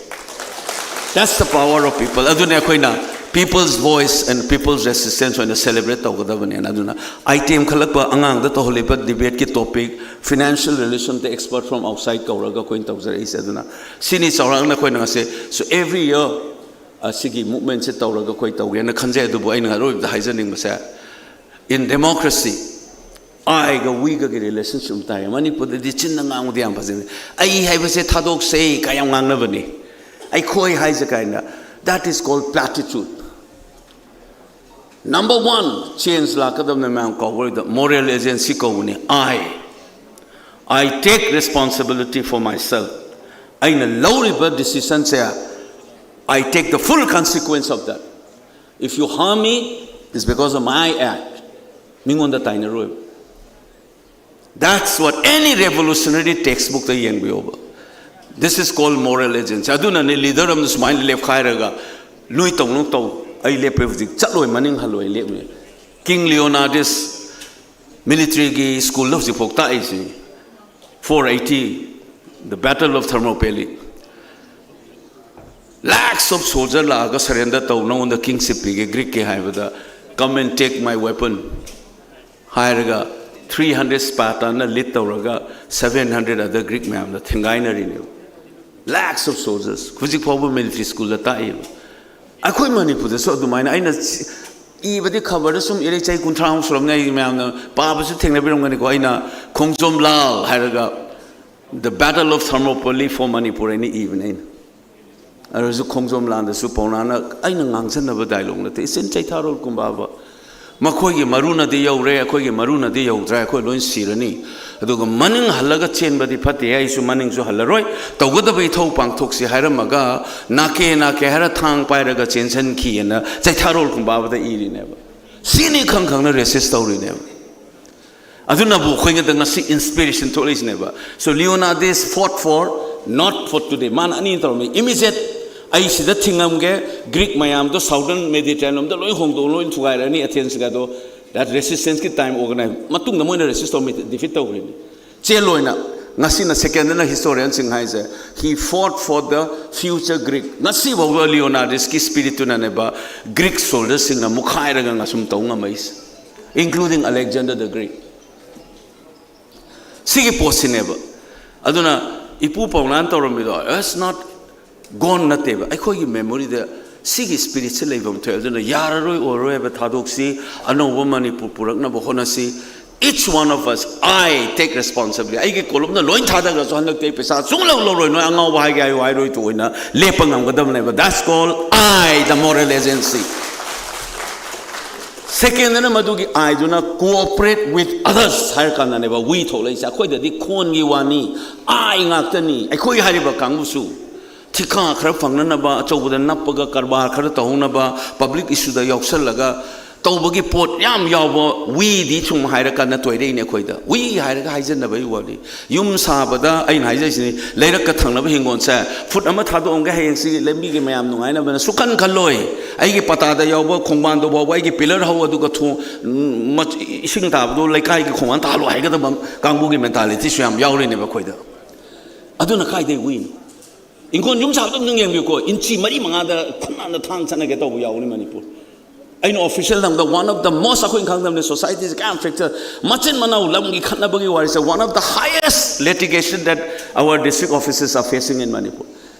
That's the power of people. ꯑꯗꯨꯅ ꯑꯩꯈꯣꯏꯅ people's voice and people's resistance ꯑꯣꯏꯅ celebrate ꯇꯧꯒꯗꯕꯅꯦꯅ꯫ ꯑꯗꯨꯅ item ꯈꯜꯂꯛꯄ, ꯑꯉꯥꯡꯗ ꯇꯧꯍꯜꯂꯤꯕ debate ꯀꯤ topic, financial relation the expert from outside ꯀꯧꯔꯒ ꯑꯩꯈꯣꯏꯅ ꯇꯧꯖꯔꯛꯏꯁꯦ꯫ ꯑꯗꯨꯅ ꯁꯤꯅꯤ ꯆꯥꯎꯔꯥꯛꯅ ꯑꯩꯈꯣꯏꯅ ꯉꯁꯤ꯫ So every year ꯑꯁꯤꯒꯤ movement ꯁꯦ ꯇꯧꯔꯒ ꯑꯩꯈꯣꯏ ꯇꯧꯒꯦꯅ ꯈꯟꯖꯩ꯫ ꯑꯗꯨꯕꯨ ꯑꯩꯅ ꯑꯔꯣꯏꯕꯗ ꯍꯥꯏꯖꯅꯤꯡꯕꯁꯦ, in democracy, I ꯒ we ꯒꯒꯤ relationship ꯑꯃ ꯇꯥꯏ꯫ ꯃꯅꯤꯄꯨꯔꯗꯗꯤ ꯆꯤꯟꯅ ꯉꯥꯡꯕꯗꯤ ꯌꯥꯝ ꯐꯖꯅ, "ꯑꯩ ꯍꯥꯏꯕꯁꯦ ꯊꯥꯗꯣꯛꯁꯦ" ꯀꯥꯏ ꯌꯥꯝ ꯉꯥꯡꯅꯕꯅꯤ, "ꯑꯩꯈꯣꯏ" ꯍꯥꯏꯁꯦ ꯀꯥꯏꯅ꯫ That is called platitude. Number one, change ꯂꯥꯛꯀꯗꯕꯅ ꯃꯌꯥꯝ ꯀꯧꯕꯗ moral agency ꯀꯧꯕꯅꯤ꯫ I, I take responsibility for myself. ꯑꯩꯅ ꯂꯧꯔꯤꯕ decision say, I take the full consequence of that. If you harm me, it's because of my act. ꯃꯤꯉꯣꯟꯗ ꯇꯥꯏꯅꯔꯣꯏꯕ꯫ That's what any revolutionary textbook ꯇ ꯌꯦꯡꯕꯤꯌꯣꯕ꯫ This is called moral agency. ꯑꯗꯨꯅꯅꯦ leader ꯑꯃꯅ ꯁꯨꯃꯥꯏꯅ ꯂꯦꯞꯈꯥꯏꯔꯒ, "ꯅꯣꯏ ꯇꯧꯅꯨ, ꯇꯧ, ꯑꯩ ꯂꯦꯞꯄꯦ ꯍꯧꯖꯤꯛ, ꯆꯠꯂꯣꯏ, ꯃꯅꯤꯡ ꯍꯜꯂꯣꯏ, ꯂꯦꯞꯅꯤ"꯫ King Leonidas military ꯒꯤ school ꯗ ꯍꯧꯖꯤꯛꯐꯥꯎ ꯇꯥꯛꯏꯁꯤ, four eighty, the Battle of Thermopylae. Lakhs of soldier ꯂꯥꯛꯑꯒ surrender ꯇꯧ, ꯅꯉꯣꯟꯗ kingship ꯄꯤꯒꯦ Greek ꯀꯤ ꯍꯥꯏꯕꯗ, "Come and take my weapon" ꯍꯥꯏꯔꯒ, three hundred Spartan ꯅ lead ꯇꯧꯔꯒ seven hundred other Greek ꯃꯌꯥꯝꯗ ꯊꯦꯡꯒꯥꯏꯅꯔꯤꯅꯦꯕ꯫ Lakhs of soldiers ꯍꯧꯖꯤꯛ ꯐꯥꯎꯕ military school ꯗ ꯇꯥꯛꯏꯕ꯫ ꯑꯩꯈꯣꯏ ꯃꯅꯤꯄꯨꯔꯗꯁꯨ ꯑꯗꯨꯃꯥꯏꯅ ꯑꯩꯅ ꯁꯤ-, ꯏꯕꯗꯤ ꯈꯕꯔꯗ ꯁꯨꯝ ꯏꯔꯩ, ꯆꯍꯤ ꯀꯨꯟꯊ꯭ꯔꯥꯃꯨꯛ ꯁꯨꯔꯝꯅꯤ, ꯑꯩ ꯃꯌꯥꯝꯅ ꯄꯥꯕꯁꯨ ꯊꯦꯡꯅꯕꯤꯔꯝꯒꯅꯤꯀꯣ, ꯑꯩꯅ ꯈꯣꯡꯖꯣꯝ ꯂꯥꯜ ꯍꯥꯏꯔꯒ The Battle of Thermopylae for Manipur ꯍꯥꯏꯅ ꯏꯕꯅꯦ ꯑꯩꯅ꯫ ꯑꯗꯨꯁꯨ ꯈꯣꯡꯖꯣꯝ ꯂꯥꯟꯗꯁꯨ ꯄꯥꯎꯅꯥꯅ ꯑꯩꯅ ꯉꯥꯡꯁꯟꯅꯕ dialogue ꯅꯠꯇꯦ, ꯏꯆꯤꯟ ꯆꯩꯊꯥꯔꯣꯜ ꯀꯨꯝꯕꯥꯕ꯫ "ꯃꯈꯣꯏꯒꯤ ꯃꯔꯨꯅꯗꯤ ꯌꯧꯔꯦ, ꯑꯩꯈꯣꯏꯒꯤ ꯃꯔꯨꯅꯗꯤ ꯌꯧꯗ꯭ꯔꯦ, ꯑꯩꯈꯣꯏ ꯂꯣꯏ ꯁꯤꯔꯅꯤ꯫ ꯑꯗꯨꯒ ꯃꯅꯤꯡ ꯍꯜꯂꯒ ꯆꯦꯟꯕꯗꯤ ꯐꯠꯇꯦ, ꯑꯩꯁꯨ ꯃꯅꯤꯡꯁꯨ ꯍꯜꯂꯔꯣꯏ, ꯇꯧꯒꯗꯕ ꯏꯊꯧ ꯄꯥꯡꯊꯣꯛꯁꯤ" ꯍꯥꯏꯔꯝꯃꯒ, "ꯅꯥꯀꯦ ꯅꯥꯀꯦ" ꯍꯥꯏꯔ ꯊꯥꯡ ꯄꯥꯏꯔꯒ ꯆꯦꯟꯁꯤꯟꯈꯤꯑꯅ ꯆꯩꯊꯥꯔꯣꯜ ꯀꯨꯝꯕꯥꯕꯗ ꯏꯔꯤꯅꯦꯕ꯫ ꯁꯤꯅꯤ ꯈꯪ ꯈꯪꯅ resist ꯇꯧꯔꯤꯅꯦꯕ꯫ ꯑꯗꯨꯅꯕꯨ ꯑꯩꯈꯣꯏꯉꯣꯟꯗ ꯉꯁꯤ inspiration ꯊꯣꯛꯂꯛꯏꯁꯤꯅꯦꯕ꯫ So Leonidas fought for, not for today. ꯃꯥꯅ ꯑꯅꯤ ꯇꯧꯔꯝꯃꯤ꯫ Immediate, ꯑꯩ ꯁꯤꯗ ꯊꯤꯡꯉꯝꯒꯦ, Greek ꯃꯌꯥꯝꯗꯣ Southern Mediterranean ꯂꯣꯝꯗ ꯂꯣꯏ ꯍꯣꯡꯗꯣꯛ, ꯂꯣꯏ ꯊꯨꯒꯥꯏꯔꯅꯤ, Athens ꯀꯗꯣ꯫ That resistance ꯀꯤ time organize꯫ ꯃꯇꯨꯡꯗ ꯃꯣꯏꯅ resist ꯇꯧꯔꯝꯃꯤ, defeat ꯇꯧꯈ꯭ꯔꯤꯅꯤ꯫ ꯆꯦꯜ ꯑꯣꯏꯅ, ꯉꯁꯤꯅ second ꯅ historian ꯁꯤꯡ ꯍꯥꯏꯁꯦ, "He fought for the future Greek." ꯉꯁꯤ ꯐꯥꯎꯕ Leonidas ꯀꯤ spirit ꯇꯨꯅꯅꯦꯕ Greek soldier ꯁꯤꯡꯅ ꯃꯨꯛꯈꯥꯏꯔꯒ ꯉꯁꯨꯝ ꯇꯧ ꯉꯝꯃꯛꯏꯁꯦ, including Alexander the Great꯫ ꯁꯤꯒꯤ ꯄꯣꯠꯁꯤꯅꯦꯕ꯫ ꯑꯗꯨꯅ ꯏꯄꯨ ꯄꯥꯎꯅꯥꯅ ꯇꯧꯔꯝꯃꯤꯗꯣ, it's not gone ꯅꯠꯇꯦꯕ, ꯑꯩꯈꯣꯏꯒꯤ memory ꯗ ꯁꯤꯒꯤ spirit ꯁꯦ ꯂꯩꯐꯝ ꯊꯣꯛꯑꯦ꯫ ꯑꯗꯨꯅ ꯌꯥꯔꯔꯣꯏ, ꯑꯣꯏꯔꯔꯣꯏ ꯍꯥꯏꯕ ꯊꯥꯗꯣꯛꯁꯤ, ꯑꯅꯧꯕ ꯃꯅꯤꯄꯨꯔ ꯄꯨꯔꯛꯅꯕ ꯍꯣꯠꯅꯁꯤ꯫ Each one of us, I take responsibility. ꯑꯩꯒꯤ ꯀꯣꯂꯨꯝꯅ ꯂꯣꯏ ꯊꯥꯗꯈ꯭ꯔꯁꯨ, ꯍꯟꯗꯛꯇꯤ ꯑꯩ ꯄꯩꯁꯥ ꯁꯨꯡꯂꯧ ꯂꯧꯔꯣꯏ, ꯅꯣꯏ ꯑꯉꯥꯎꯕ ꯍꯥꯏꯒꯦ ꯍꯥꯏꯌꯨ ꯍꯥꯏꯔꯣꯏ ꯇꯨ ꯑꯣꯏꯅ ꯂꯦꯞꯄ ꯉꯝꯒꯗꯕꯅꯦꯕ꯫ That's called I, the moral agency. Second ꯅ ꯃꯗꯨꯒꯤ I ꯗꯨꯅ cooperate with others ꯍꯥꯏꯔ ꯀꯥꯟꯗꯅꯦꯕ we ꯊꯣꯛꯂꯛꯏꯁꯦ꯫ ꯑꯩꯈꯣꯏꯗꯗꯤ ꯈꯣꯟꯒꯤ ꯋꯥꯅꯤ, I ꯉꯥꯛꯇꯅꯤ꯫ ꯑꯩꯈꯣꯏ ꯍꯥꯏꯔꯤꯕ ꯀꯥꯡꯕꯨꯁꯨ ꯊꯤꯀꯥ ꯈꯔ ꯐꯪꯅꯅꯕ, ꯑꯆꯧꯕꯗ ꯅꯞꯄꯒ ꯀꯔꯕꯥꯔ ꯈꯔ ꯇꯧꯍꯧꯅꯕ, public issue ꯗ ꯌꯥꯎꯁꯜꯂꯒ ꯇꯧꯕꯒꯤ ꯄꯣꯠ ꯌꯥꯝ ꯌꯥꯎꯕ꯫ ꯋꯤꯗꯤ ꯁꯨꯝ ꯍꯥꯏꯔꯀꯥꯟꯗ ꯇꯣꯏꯔꯛꯏꯅꯦ ꯑꯩꯈꯣꯏꯗ꯫ ꯋꯤ ꯍꯥꯏꯔꯒ ꯍꯥꯏꯖꯟꯅꯕꯒꯤ ꯋꯥꯅꯤ꯫ ꯌꯨꯝ ꯁꯥꯕꯗ ꯑꯩꯅ ꯍꯥꯏꯖꯔꯤꯁꯤꯅꯤ, ꯂꯩꯔꯛꯀ ꯊꯪꯅꯕ ꯍꯤꯡꯒꯣꯜꯁꯦ ꯐꯨꯠ ꯑꯃ ꯊꯥꯗꯣꯛꯑꯝꯒꯦ, ꯍꯌꯦꯡꯁꯤ ꯂꯝꯕꯤꯒꯤ ꯃꯌꯥꯝ ꯅꯨꯡꯉꯥꯏꯅꯕꯅ ꯁꯨꯛꯈꯟ ꯈꯜꯂꯣꯏ꯫ ꯑꯩꯒꯤ ꯄꯇꯥꯗ ꯌꯥꯎꯕ ꯈꯣꯡꯕꯥꯟꯗꯣ ꯐꯥꯎꯕ ꯑꯩꯒꯤ ꯄꯤꯂꯔ ꯍꯧ, ꯑꯗꯨꯒ ꯊꯣꯡ, ꯎꯝ, ꯃꯆ-, ꯏꯁꯤꯡ ꯇꯥꯕꯗꯣ ꯂꯩꯀꯥꯏꯒꯤ ꯈꯣꯡꯕꯥꯟ ꯇꯥꯍꯜꯂꯣ ꯍꯥꯏꯒꯗꯕ ꯀꯥꯡꯕꯨꯒꯤ ꯃꯦꯟꯇꯥꯂꯤꯇꯤꯁꯨ ꯌꯥꯝ ꯌꯥꯎꯔꯤꯅꯦꯕ ꯑꯩꯈꯣꯏꯗ꯫ ꯑꯗꯨꯅ ꯀꯥꯏꯗꯩ ꯋꯤꯅꯣ? ꯏꯪꯈꯣꯜ ꯌꯨꯝ ꯁꯥꯕꯗ ꯑꯗꯨꯝ ꯌꯦꯡꯕꯤꯌꯨꯀꯣ, ꯏꯟꯆꯤ ꯃꯔꯤ ꯃꯉꯥꯗ ꯈꯨꯠꯅꯥꯟꯗ ꯊꯥꯡ ꯆꯠꯅꯒꯦ ꯇꯧꯕ ꯌꯥꯎꯔꯤ ꯃꯅꯤꯄꯨꯔ꯫ ꯑꯩꯅ ꯑꯣꯐꯤꯁꯤꯌꯦꯜ ꯂꯝꯗ one of the most, ꯑꯩꯈꯣꯏꯅ ꯈꯪꯗꯕꯅꯤ, ꯁꯣꯁꯥꯏꯇꯤꯁꯦ ꯀꯌꯥꯝ ꯐ꯭ꯔꯦꯛꯆꯔ, ꯃꯆꯤꯟ ꯃꯅꯥꯎ ꯂꯝꯒꯤ ꯈꯠꯅꯕꯒꯤ ꯋꯥꯔꯤꯁꯦ, one of the highest litigation that our district offices are facing in Manipur.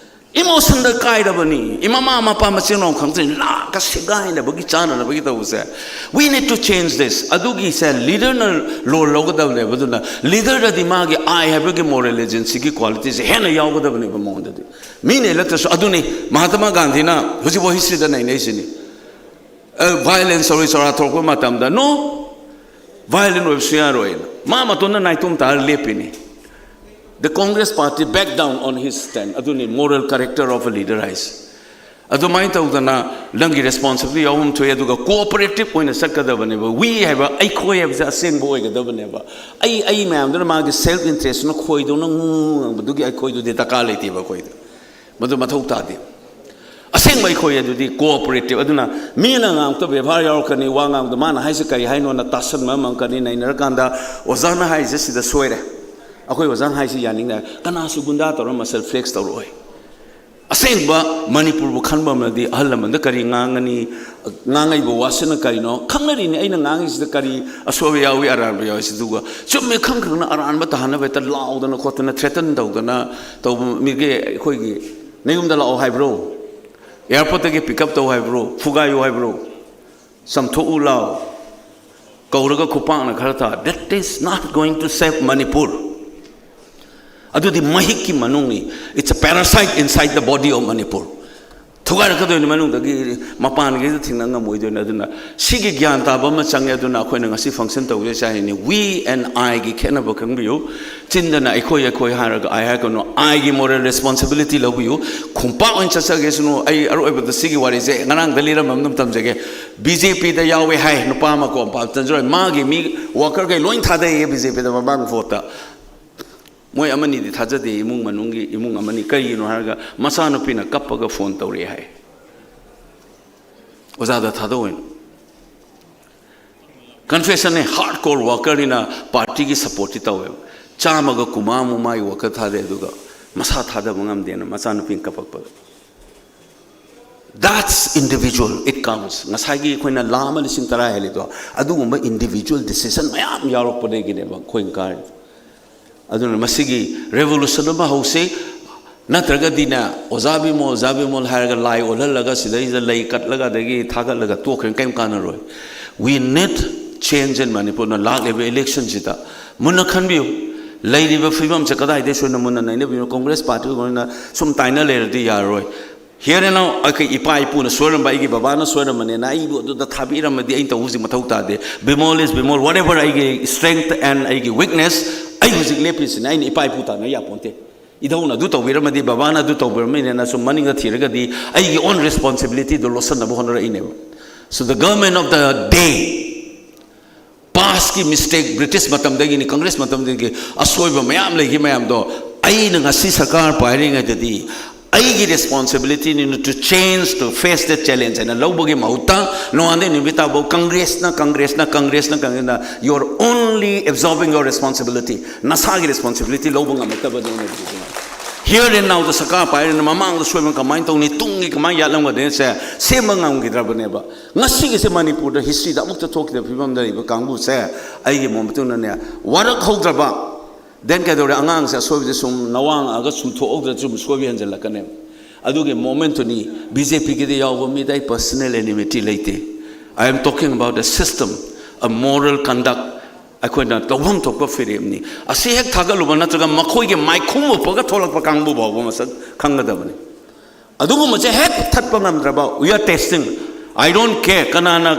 ꯏꯃꯣꯁꯟꯗ ꯀꯥꯏꯔꯕꯅꯤ꯫ ꯏꯃꯥ ꯃꯄꯥ ꯃꯆꯤꯟ ꯃꯅꯥꯎ ꯈꯪꯗ꯭ꯔꯤ ꯂꯥꯛꯀ ꯁꯦꯒꯥꯏꯅꯕꯒꯤ ꯆꯥꯅꯅꯕꯒꯤ ꯇꯧꯕꯁꯦ꯫ We need to change this. ꯑꯗꯨꯒꯤꯁꯦ ꯂꯤꯗꯔꯅ ꯔꯣꯜ ꯂꯧꯒꯗꯕꯅꯦꯕ꯫ ꯑꯗꯨꯅ ꯂꯤꯗꯔꯗꯗꯤ ꯃꯥꯒꯤ ꯑꯥꯏ ꯍꯥꯏꯕꯒꯤ ꯃꯣꯔꯦꯜ ꯑꯦꯖꯦꯟꯁꯤꯒꯤ ꯀ꯭ꯋꯥꯂꯤꯇꯤꯁꯦ ꯍꯦꯟꯅ ꯌꯥꯎꯒꯗꯕꯅꯦꯕ ꯃꯉꯣꯟꯗꯗꯤ꯫ ꯃꯤꯅ ꯏꯜꯂꯛꯇ꯭ꯔꯁꯨ꯫ ꯑꯗꯨꯅꯤ ꯃꯍꯥꯇꯃꯥ ꯒꯥꯟꯙꯤꯅ ꯍꯧꯖꯤꯛꯐꯥꯎ ꯍꯤꯁꯇ꯭ꯔꯤꯗ ꯅꯩꯅꯩꯁꯤꯅꯤ꯫ ꯚꯥꯏꯑꯣꯂꯦꯟꯁ ꯆꯧꯔꯤ ꯆꯧꯔꯥ ꯊꯣꯛꯂꯛꯄ ꯃꯇꯝꯗ, "No, ꯚꯥꯏꯑꯣꯂꯦꯟ ꯑꯣꯏꯕꯁꯨ ꯌꯥꯔꯣꯏꯅ" ꯃꯥ ꯃꯇꯣꯟꯗ ꯅꯥꯏꯇꯣꯝ ꯇꯥꯔ ꯂꯦꯞꯄꯤꯅꯤ꯫ The Congress party back down on his stand. ꯑꯗꯨꯅꯤ moral character of a leader ꯍꯥꯏꯁꯦ꯫ ꯑꯗꯨꯃꯥꯏꯅ ꯇꯧꯗꯅ ꯅꯪꯒꯤ ꯔꯦꯁꯄꯣꯟꯁꯤꯕꯤꯂꯤꯇꯤ ꯌꯥꯎꯐꯝ ꯊꯣꯛꯏ꯫ ꯑꯗꯨꯒ ꯀꯣꯑꯣꯄꯔꯦꯇꯤꯞ ꯑꯣꯏꯅ ꯆꯠꯀꯗꯕꯅꯦꯕ꯫ ꯋꯤ ꯍꯥꯏꯕ ꯑꯩꯈꯣꯏ ꯍꯥꯏꯕꯁꯦ ꯑꯁꯦꯡꯕ ꯑꯣꯏꯒꯗꯕꯅꯦꯕ꯫ ꯑꯩ, ꯑꯩ ꯃꯌꯥꯝꯗꯨꯅ ꯃꯥꯒꯤ ꯁꯦꯜꯐ ꯏꯟꯇꯔꯦꯁꯅ ꯈꯣꯏꯗꯧꯅ ꯉꯨ ꯉꯨ ꯉꯪꯕꯗꯨꯒꯤ ꯑꯩꯈꯣꯏꯗꯨꯗꯤ ꯗꯔꯀꯥꯔ ꯂꯩꯇꯦꯕ ꯑꯩꯈꯣꯏꯗ꯫ ꯃꯗꯨ ꯃꯊꯧ ꯇꯥꯗꯦ꯫ ꯑꯁꯦꯡꯕ ꯑꯩꯈꯣꯏ ꯑꯗꯨꯗꯤ ꯀꯣꯑꯣꯄꯔꯦꯇꯤꯞ꯫ ꯑꯗꯨꯅ ꯃꯤꯅ ꯉꯥꯡꯉꯛꯇ ꯕꯦꯕꯥꯔ ꯌꯥꯎꯔꯛꯀꯅꯤ, ꯋꯥ ꯉꯥꯡꯕꯗ ꯃꯥꯅ ꯍꯥꯏꯁꯦ ꯀꯔꯤ ꯍꯥꯏꯅꯣꯅ ꯇꯥꯁꯟꯕ ꯑꯃ ꯉꯝꯀꯅꯤ꯫ ꯅꯩꯅꯔꯀꯥꯟꯗ ꯑꯣꯖꯥꯅ ꯍꯥꯏꯁꯦ ꯁꯤꯗ ꯁꯣꯏꯔꯦ, ꯑꯩꯈꯣꯏ ꯑꯣꯖꯥꯅ ꯍꯥꯏꯁꯦ ꯌꯥꯅꯤꯡꯗꯦ꯫ ꯀꯅꯥꯁꯨ ꯒꯨꯟꯗꯥ ꯇꯧꯔ ꯃꯁꯜ ꯐ꯭ꯂꯦꯛꯁ ꯇꯧꯔꯛꯑꯣꯏ꯫ ꯑꯁꯦꯡꯕ ꯃꯅꯤꯄꯨꯔꯕꯨ ꯈꯟꯕ ꯑꯃꯗꯤ ꯑꯍꯜ ꯂꯃꯟꯗ ꯀꯔꯤ ꯉꯥꯡꯒꯅꯤ, ꯉꯥꯡꯉꯛꯏꯕ ꯋꯥꯁꯤꯅ ꯀꯔꯤꯅꯣ ꯈꯪꯅꯔꯤꯅꯤ꯫ ꯑꯩꯅ ꯉꯥꯡꯉꯤꯁꯤꯗ ꯀꯔꯤ ꯑꯁꯣꯏꯕ ꯌꯥꯎꯏ, ꯑꯔꯥꯟꯕ ꯌꯥꯎꯏ, ꯁꯤꯗꯨꯒ ꯆꯨꯝꯃꯦ ꯈꯪ ꯈꯪꯅ ꯑꯔꯥꯟꯕ ꯇꯥꯍꯟꯅꯕ ꯍꯦꯛꯇ ꯂꯥꯎꯗꯅ ꯈꯣꯠꯇꯅ ꯊ꯭ꯔꯦꯇꯟ ꯇꯧꯗꯅ ꯇꯧꯕ ꯃꯤꯒꯤ ꯑꯩꯈꯣꯏꯒꯤ ꯅꯌꯨꯝꯗ ꯂꯥꯛꯑꯣ ꯍꯥꯏꯕ꯭ꯔꯣ? ꯑꯦꯌꯥꯔꯄꯣꯔꯠꯇꯒꯤ ꯄꯤꯛ ꯑꯞ ꯇꯧ ꯍꯥꯏꯕ꯭ꯔꯣ? ꯐꯨꯒꯥꯏꯌꯨ ꯍꯥꯏꯕ꯭ꯔꯣ? ꯆꯥꯝꯊꯣꯛꯎ ꯂꯥꯎ, ꯀꯧꯔꯒ ꯈꯨꯄꯥꯛꯅ ꯈꯔ ꯊꯥ, that is not going to save Manipur. ꯑꯗꯨꯗꯤ ꯃꯍꯤꯛꯀꯤ ꯃꯅꯨꯡꯅꯤ, it's a parasite inside the body of Manipur. ꯊꯨꯒꯥꯏꯔꯛꯀꯗꯣꯏꯅꯤ, ꯃꯅꯨꯡꯗꯒꯤ ꯃꯄꯥꯟꯒꯤꯗ ꯊꯤꯡꯅ ꯉꯝꯃꯣꯏꯗꯣꯏꯅꯤ꯫ ꯑꯗꯨꯅ ꯁꯤꯒꯤ ꯒ꯭ꯌꯥꯟ ꯇꯥꯕ ꯑꯃ ꯆꯪꯉꯦ꯫ ꯑꯗꯨꯅ ꯑꯩꯈꯣꯏꯅ ꯉꯁꯤ function ꯇꯧꯖꯩꯁꯦ ꯍꯥꯏꯅꯤ, we and I ꯒꯤ ꯈꯦꯠꯅꯕ ꯈꯪꯕꯤꯌꯨ꯫ ꯆꯤꯟꯗꯅ ꯑꯩꯈꯣꯏ ꯑꯩꯈꯣꯏ ꯍꯥꯏꯔꯒ I ꯍꯥꯏꯒꯅꯨ, I ꯒꯤ moral responsibility ꯂꯧꯕꯤꯌꯨ꯫ ꯈꯣꯡꯄꯥꯛ ꯑꯣꯏꯅ ꯆꯠꯆꯒꯦꯁꯅꯨ꯫ ꯑꯩ ꯑꯔꯣꯏꯕꯗ ꯁꯤꯒꯤ ꯋꯥꯔꯤꯁꯦ ꯉꯔꯥꯡꯗ ꯂꯤꯔꯝꯕ ꯑꯃ ꯑꯗꯨꯝ ꯇꯝꯖꯒꯦ꯫ ꯕꯤ ꯖꯦ ꯄꯤꯗ ꯌꯥꯎꯋꯦ ꯍꯥꯏ ꯅꯨꯄꯥ ꯑꯃ ꯀꯣ, ꯄꯥꯞꯇꯟꯖꯣꯏ, ꯃꯥꯒꯤ ꯃꯤ worker ꯈꯩ ꯂꯣꯏ ꯊꯥꯗꯩꯌꯦ ꯕꯤ ꯖꯦ ꯄꯤꯗ ꯃꯃꯥꯡ vote ꯇ꯫ ꯃꯣꯏ ꯑꯃꯅꯤꯗꯤ ꯊꯥꯖꯗꯦ, ꯏꯃꯨꯡ ꯃꯅꯨꯡꯒꯤ, ꯏꯃꯨꯡ ꯑꯃꯅꯤ꯫ ꯀꯩꯒꯤꯅꯣ ꯍꯥꯏꯔꯒ ꯃꯆꯥꯅꯨꯄꯤꯅ ꯀꯞꯄꯒ phone ꯇꯧꯔꯛꯑꯦ ꯍꯥꯏ, ꯑꯣꯖꯥꯗ ꯊꯥꯗꯧꯑꯣꯅ꯫ Confession ꯅꯦ, hard core worker ꯅꯤꯅ party ꯒꯤ support ꯇꯤ ꯇꯧꯋꯦꯕ꯫ ꯆꯥꯝꯃꯒ ꯀꯨꯟꯃꯉꯥꯃꯨꯛ ꯃꯥꯒꯤ worker ꯊꯥꯗꯩ, ꯑꯗꯨꯒ ꯃꯁꯥ ꯊꯥꯗꯕ ꯉꯝꯗꯦꯅ ꯃꯆꯥꯅꯨꯄꯤꯅ ꯀꯞꯄꯛꯄꯗ꯫ That's individual, it counts. ꯉꯁꯥꯏꯒꯤ ꯑꯩꯈꯣꯏꯅ ꯂꯥꯈ ꯑꯃ ꯂꯤꯁꯤꯡ ꯇꯔꯥ ꯍꯦꯜꯂꯤꯗꯣ, ꯑꯗꯨꯒꯨꯝꯕ individual decision ꯃꯌꯥꯝ ꯌꯥꯎꯔꯛꯄꯗꯒꯤꯅꯦꯕ ꯑꯩꯈꯣꯏꯅ ꯀꯥꯔꯤꯗꯣ꯫ ꯑꯗꯨꯅ ꯃꯁꯤꯒꯤ revolution ꯑꯃ ꯍꯧꯁꯤ, ꯅꯠꯇ꯭ꯔꯒꯗꯤꯅꯦ, "ꯑꯣꯖꯥ ꯕꯤꯃꯣꯜ, ꯑꯣꯖꯥ ꯕꯤꯃꯣꯜ" ꯍꯥꯏꯔꯒ ꯂꯥꯏ ꯑꯣꯜꯍꯜꯂꯒ ꯁꯤꯗꯩꯁꯤꯗ ꯂꯩ ꯀꯠꯂꯒ ꯑꯗꯒꯤ ꯊꯥꯒꯠꯂꯒ ꯇꯣꯛꯈ꯭ꯔꯦꯅ ꯀꯔꯤꯝ ꯀꯥꯟꯅꯔꯣꯏ꯫ We need change in Manipur ꯅ ꯂꯥꯛꯂꯤꯕ election ꯁꯤꯗ꯫ ꯃꯨꯟꯅ ꯈꯟꯕꯤꯌꯨ, ꯂꯩꯔꯤꯕ ꯐꯤꯕꯝꯁꯦ ꯀꯗꯥꯏꯗꯒꯤ ꯁꯣꯏꯅ ꯃꯨꯟꯅ ꯅꯩꯅꯕꯤꯌꯨ꯫ Congress party ꯒ ꯂꯣꯏꯅ ꯁꯨꯝ ꯇꯥꯏꯅ ꯂꯩꯔꯗꯤ ꯌꯥꯔꯔꯣꯏ꯫ Here and now, ꯑꯩꯈꯣꯏ ꯏꯄꯥ ꯏꯄꯨꯅ ꯁꯣꯏꯔꯝꯕ, ꯑꯩꯒꯤ ꯕꯕꯥꯅ ꯁꯣꯏꯔꯝꯕꯅꯦꯅ ꯑꯩꯕꯨ ꯑꯗꯨꯗ ꯊꯥꯕꯤꯔꯝꯃꯗꯤ ꯑꯩꯅ ꯇꯧꯕꯁꯤ ꯃꯊꯧ ꯇꯥꯗꯦ꯫ ꯕꯤꯃꯣꯜ is ꯕꯤꯃꯣꯜ, whatever ꯑꯩꯒꯤ strength and ꯑꯩꯒꯤ weakness, ꯑꯩ ꯍꯧꯖꯤꯛ ꯂꯦꯞꯄꯤꯁꯤꯅ ꯑꯩꯅ ꯏꯄꯥ ꯏꯄꯨ ꯇꯥꯟꯅ ꯌꯥꯄꯣꯟꯇꯦ꯫ ꯏꯙꯧꯅ ꯑꯗꯨ ꯇꯧꯕꯤꯔꯝꯃꯗꯤ, ꯕꯕꯥꯅ ꯑꯗꯨ ꯇꯧꯕꯤꯔꯝꯃꯤꯅꯦꯅ ꯁꯨꯝ ꯃꯅꯤꯡꯗ ꯊꯤꯔꯒꯗꯤ ꯑꯩꯒꯤ own responsibility ꯗꯣ ꯂꯣꯠꯁꯟꯅꯕ ꯍꯣꯠꯅꯔꯛꯏꯅꯦꯕ꯫ So the government of the day, past ꯀꯤ mistake, British ꯃꯇꯝꯗꯒꯤꯅꯤ, Congress ꯃꯇꯝꯗꯒꯤ ꯑꯁꯣꯏꯕ ꯃꯌꯥꯝ ꯂꯩꯈꯤ ꯃꯌꯥꯝꯗꯣ, ꯑꯩꯅ ꯉꯁꯤ ꯁꯔꯀꯥꯔ ꯄꯥꯏꯔꯤꯉꯩꯗꯗꯤ ꯑꯩꯒꯤ responsibility ꯅꯤꯅ to change, to face the challenge ꯍꯥꯏꯅ ꯂꯧꯕꯒꯤ ꯃꯍꯨꯠꯇ ꯅꯣꯡꯉꯥꯟꯗꯩ ꯅꯨꯃꯤꯠ ꯇꯥꯕꯧ Congress ꯅ, Congress ꯅ, Congress ꯅ, Congress ꯅ, you are only absorbing your responsibility. ꯅꯁꯥꯒꯤ responsibility ꯂꯧꯕ ꯉꯝꯃꯛꯇꯕꯗꯨꯅꯦ꯫ Here and now ꯗ ꯁꯔꯀꯥꯔ ꯄꯥꯏꯔꯤꯅ ꯃꯃꯥꯡꯗ ꯁꯣꯏꯕ ꯀꯃꯥꯏꯅ ꯇꯧꯅꯤ, ꯇꯨꯡꯒꯤ ꯀꯃꯥꯏꯅ ꯌꯥꯠꯂꯝꯒꯗꯣꯏꯅꯣꯁꯦ ꯁꯦꯝꯕ ꯉꯝꯈꯤꯗ꯭ꯔꯕꯅꯦꯕ꯫ ꯉꯁꯤꯒꯤꯁꯦ ꯃꯅꯤꯄꯨꯔꯗ history ꯗ ꯑꯃꯨꯛꯇ ꯊꯣꯛꯈꯤꯗꯕ ꯐꯤꯕꯝꯗ ꯂꯩꯕ ꯀꯥꯡꯕꯨꯁꯦ ꯑꯩꯒꯤ ꯃꯣꯠ ꯃꯇꯨꯡꯗꯅꯦ, ꯋꯥꯔꯛꯍꯧꯗ꯭ꯔꯕ, then ꯀꯩꯗꯧꯔꯦ, ꯑꯉꯥꯡꯁꯦ ꯑꯁꯣꯏꯕꯁꯦ ꯁꯨꯝ ꯅꯋꯥꯡꯉꯛꯑꯒ ꯁꯨꯝ ꯊꯣꯛꯍꯧꯗ꯭ꯔꯗꯤ ꯁꯨꯝ ꯁꯣꯏꯕ ꯍꯦꯟꯖꯜꯂꯛꯀꯅꯦꯕ꯫ ꯑꯗꯨꯒꯤ movement ꯇꯨꯅꯤ꯫ ꯕꯤ ꯖꯦ ꯄꯤ ꯒꯤꯗ ꯌꯥꯎꯕ ꯃꯤꯗ ꯑꯩ personal enmity ꯂꯩꯇꯦ꯫ I am talking about a system, a moral conduct꯫ ꯑꯩꯈꯣꯏꯅ ꯇꯧꯐꯝ ꯊꯣꯛꯄ ꯐꯤꯔꯦꯞꯅꯤ꯫ ꯑꯁꯤ ꯍꯦꯛ ꯊꯥꯒꯠꯂꯨꯕ ꯅꯠꯇ꯭ꯔꯒ ꯃꯈꯣꯏꯒꯤ ꯃꯥꯏꯈꯨꯝ ꯎꯞꯄꯒ ꯊꯣꯛꯂꯛꯄ ꯀꯥꯡꯕꯨ ꯐꯥꯎꯕ ꯃꯁꯛ ꯈꯪꯒꯗꯕꯅꯤ꯫ ꯑꯗꯨꯒꯨꯝꯕꯁꯦ ꯍꯦꯛ ꯊꯠꯄ ꯉꯝꯗ꯭ꯔꯕ, we are testing. I don't care ꯀꯅꯥꯅ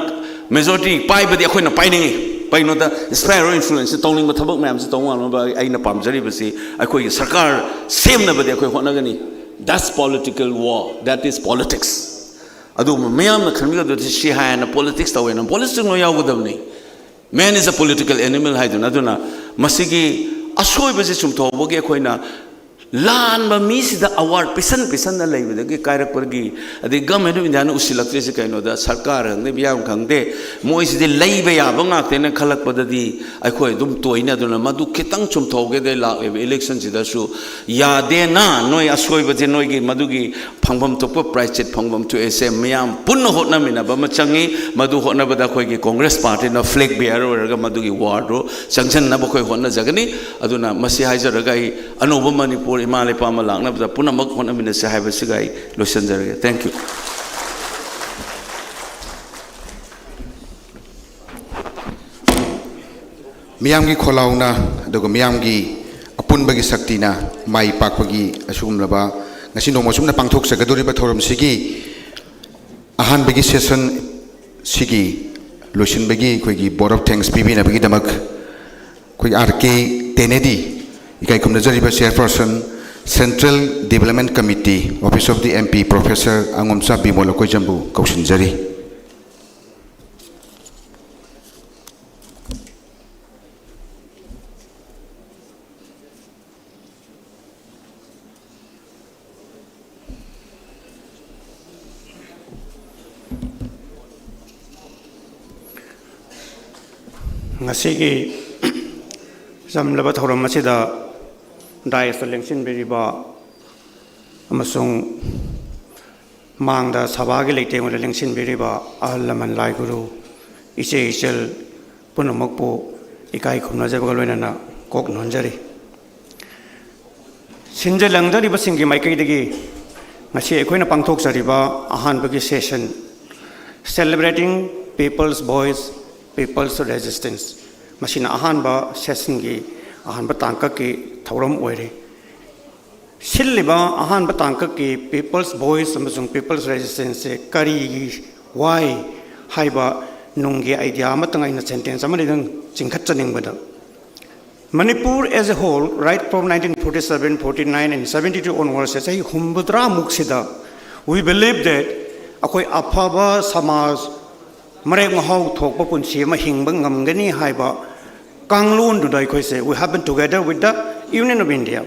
majority ꯄꯥꯏꯕꯗꯤ ꯑꯩꯈꯣꯏꯅ ꯄꯥꯏꯅꯤꯡꯉꯤ꯫ ꯀꯩꯅꯣꯗ sphere of influence ꯇꯧꯅꯤꯡꯕ ꯊꯕꯛ ꯃꯌꯥꯝꯁꯦ ꯇꯧ ꯉꯝꯅꯕ ꯑꯩꯅ ꯄꯥꯝꯖꯔꯤꯕꯁꯤ ꯑꯩꯈꯣꯏꯒꯤ ꯁꯔꯀꯥꯔ ꯁꯦꯝꯅꯕꯗꯤ ꯑꯩꯈꯣꯏ ꯍꯣꯠꯅꯒꯅꯤ꯫ That's political war, that is politics. ꯑꯗꯨꯒꯨꯝꯕ ꯃꯌꯥꯝꯅ ꯈꯟꯕꯤꯒꯗꯕꯗꯤ ꯁꯤ ꯍꯥꯏꯅ politics ꯇꯧꯋꯦꯅ, politics ꯂꯣꯏ ꯌꯥꯎꯒꯗꯕꯅꯤ꯫ Man is a political animal ꯍꯥꯏꯗꯨꯅ꯫ ꯑꯗꯨꯅ ꯃꯁꯤꯒꯤ ꯑꯁꯣꯏꯕꯁꯤ ꯆꯨꯝꯊꯣꯛꯄꯒꯤ ꯑꯩꯈꯣꯏꯅ ꯂꯥꯟꯕ ꯃꯤꯁꯤꯗ award ꯄꯤꯁꯟ ꯄꯤꯁꯟꯅ ꯂꯩꯕꯗꯒꯤ ꯀꯥꯏꯔꯛꯄꯒꯤ, ꯑꯗꯩ Government of Indiaꯅ ꯎꯁꯤꯜꯂꯛꯇ꯭ꯔꯤꯁꯤ ꯀꯩꯅꯣꯗ, ꯁꯔꯀꯥꯔ ꯈꯪꯗꯦ, ꯃꯤꯌꯥꯝ ꯈꯪꯗꯦ, ꯃꯣꯏꯁꯤꯗꯤ ꯂꯩꯕ ꯌꯥꯕ ꯉꯥꯛꯇꯅ ꯈꯜꯂꯛꯄꯗꯗꯤ ꯑꯩꯈꯣꯏ ꯑꯗꯨꯝ ꯇꯣꯏꯅ꯫ ꯑꯗꯨꯅ ꯃꯗꯨ ꯈꯤꯇꯪ ꯆꯨꯝꯊꯣꯛꯍꯧꯒꯦꯗ ꯂꯥꯛꯂꯤꯕ electionꯁꯤꯗꯁꯨ ꯌꯥꯗꯦꯅ, ꯅꯣꯏ ꯑꯁꯣꯏꯕꯁꯦ, ꯅꯣꯏꯒꯤ ꯃꯗꯨꯒꯤ ꯐꯪꯐꯝ ꯊꯣꯛꯄ ꯄ꯭ꯔꯥꯏꯖꯆꯤꯠ ꯐꯪꯐꯝ ꯊꯣꯛꯑꯦꯁꯦ꯫ ꯃꯌꯥꯝ ꯄꯨꯟꯅ ꯍꯣꯠꯅꯃꯤꯟꯅꯕ ꯑꯃ ꯆꯪꯉꯤ꯫ ꯃꯗꯨ ꯍꯣꯠꯅꯕꯗ ꯑꯩꯈꯣꯏꯒꯤ Congress Partyꯅ flag bearer ꯑꯣꯏꯔꯒ ꯃꯗꯨꯒꯤ warꯗꯨ ꯆꯪꯁꯤꯟꯅꯕ ꯑꯩꯈꯣꯏ ꯍꯣꯠꯅꯖꯒꯅꯤ꯫ ꯑꯗꯨꯅ ꯃꯁꯤ ꯍꯥꯏꯖꯔꯒ ꯑꯩ ꯑꯅꯧꯕ ꯃꯅꯤꯄꯨꯔ ꯏꯃꯥ ꯂꯩꯄꯥꯛ ꯑꯃ ꯂꯥꯛꯅꯕꯗ ꯄꯨꯝꯅꯃꯛ ꯍꯣꯠꯅꯃꯤꯟꯅꯁꯤ ꯍꯥꯏꯕꯁꯤꯒ ꯑꯩ ꯂꯣꯏꯁꯤꯟꯖꯔꯒꯦ꯫ Thank you꯫ ꯃꯤꯌꯥꯝꯒꯤ ꯈꯣꯜꯂꯥꯎꯅ ꯑꯗꯨꯒ ꯃꯤꯌꯥꯝꯒꯤ ꯑꯄꯨꯟꯕꯒꯤ ꯁꯛꯇꯤꯅ ꯃꯥꯏ ꯄꯥꯛꯄꯒꯤ ꯑꯁꯤꯒꯨꯝꯂꯕ ꯉꯁꯤ ꯅꯣꯡꯃ ꯑꯁꯨꯝꯅ ꯄꯥꯡꯊꯣꯛꯆꯒꯗꯧꯔꯤꯕ ꯊꯧꯔꯝꯁꯤꯒꯤ ꯑꯍꯥꯟꯕꯒꯤ session ꯁꯤꯒꯤ ꯂꯣꯏꯁꯤꯟꯕꯒꯤ ꯑꯩꯈꯣꯏꯒꯤ vote of thanks ꯄꯤꯕꯤꯅꯕꯒꯤꯗꯃꯛ ꯑꯩꯈꯣꯏ R K Tenedi, ꯏꯀꯥꯏ ꯈꯨꯝꯅꯖꯔꯤꯕ chairperson, Central Development Committee, Office of the M P, Professor Angomcha Bimol ꯑꯩꯈꯣꯏ ꯆꯝꯕꯨ ꯀꯧꯁꯤꯟꯖꯔꯤ꯫ ꯉꯁꯤꯒꯤ ꯆꯝꯂꯕ ꯊꯧꯔꯝ ꯑꯁꯤꯗ daisꯇ ꯂꯦꯡꯁꯤꯟꯕꯤꯔꯤꯕ ꯑꯃꯁꯨꯡ ꯃꯥꯡꯗ ꯁꯚꯥꯒꯤ ꯂꯩꯇꯦꯡ ꯑꯣꯏꯅ ꯂꯦꯡꯁꯤꯟꯕꯤꯔꯤꯕ ꯑꯍꯜ ꯂꯃꯟ, ꯂꯥꯏ ꯒꯨꯔꯨ, ꯏꯆꯦ ꯏꯆꯜ ꯄꯨꯝꯅꯃꯛꯄꯨ ꯏꯀꯥꯏ ꯈꯨꯝꯅꯖꯕꯒ ꯂꯣꯏꯅꯅ ꯀꯣꯛ ꯅꯣꯟꯖꯔꯤ꯫ ꯁꯤꯟꯖ ꯂꯥꯡꯖꯔꯤꯕꯁꯤꯡꯒꯤ ꯃꯥꯏꯀꯩꯗꯒꯤ ꯉꯁꯤ ꯑꯩꯈꯣꯏꯅ ꯄꯥꯡꯊꯣꯛꯆꯔꯤꯕ ꯑꯍꯥꯟꯕꯒꯤ session, Celebrating People's Voice, People's Resistance, ꯃꯁꯤꯅ ꯑꯍꯥꯟꯕ sessionꯒꯤ ꯑꯍꯥꯟꯕ ꯇꯥꯡꯀꯛꯀꯤ ꯊꯧꯔꯝ ꯑꯣꯏꯔꯤ꯫ ꯁꯤꯜꯂꯤꯕ ꯑꯍꯥꯟꯕ ꯇꯥꯡꯀꯛꯀꯤ People's Voice ꯑꯃꯁꯨꯡ People's Resistanceꯁꯦ ꯀꯔꯤꯒꯤ, why ꯍꯥꯏꯕ ꯅꯨꯡꯒꯤ idea ꯑꯃꯇꯪ ꯑꯩꯅ sentence ꯑꯃꯅꯤꯗꯪ ꯆꯤꯡꯈꯠꯆꯅꯤꯡꯕꯗ, Manipur as a whole, right from nineteen forty-seven, forty-nine and seventy-two onwards, ꯆꯍꯤ ꯍꯨꯝꯐꯨꯇꯔꯥꯃꯨꯛꯁꯤꯗ we believe that ꯑꯩꯈꯣꯏ ꯑꯐꯕ ꯁꯃꯥꯖ, ꯃꯔꯦꯛ ꯃꯍꯥꯎ ꯊꯣꯛꯄ ꯄꯨꯟꯁꯤ ꯑꯃ ꯍꯤꯡꯕ ꯉꯝꯒꯅꯤ ꯍꯥꯏꯕ ꯀꯥꯡꯂꯣꯟꯗꯨꯗ ꯑꯩꯈꯣꯏꯁꯦ, we have been together with the Union of India.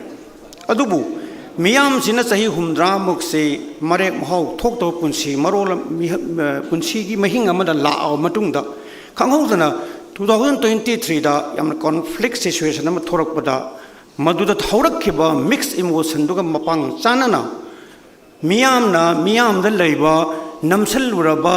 ꯑꯗꯨꯕꯨ ꯃꯤꯌꯥꯝꯁꯤꯅ ꯆꯍꯤ ꯍꯨꯝꯐꯨꯇꯔꯥꯃꯨꯛꯁꯤ ꯃꯔꯦꯛ ꯃꯍꯥꯎ ꯊꯣꯛꯇꯕ ꯄꯨꯟꯁꯤ ꯃꯔꯣꯜ ꯑꯃ, ꯃꯤꯍ-, ꯄꯨꯟꯁꯤꯒꯤ ꯃꯍꯤꯡ ꯑꯃꯗ ꯂꯥꯛꯑꯕ ꯃꯇꯨꯡꯗ, ꯈꯪꯍꯧꯗꯅ two thousand twenty threeꯗ ꯌꯥꯝꯅ conflict situation ꯑꯃ ꯊꯣꯔꯛꯄꯗ, ꯃꯗꯨꯗ ꯍꯧꯔꯛꯈꯤꯕ mixed emotionꯗꯨꯒ ꯃꯄꯥꯡ ꯆꯥꯟꯅꯅ ꯃꯤꯌꯥꯝꯅ, ꯃꯤꯌꯥꯝꯗ ꯂꯩꯕ ꯅꯝꯁꯤꯜꯂꯨꯔꯕ,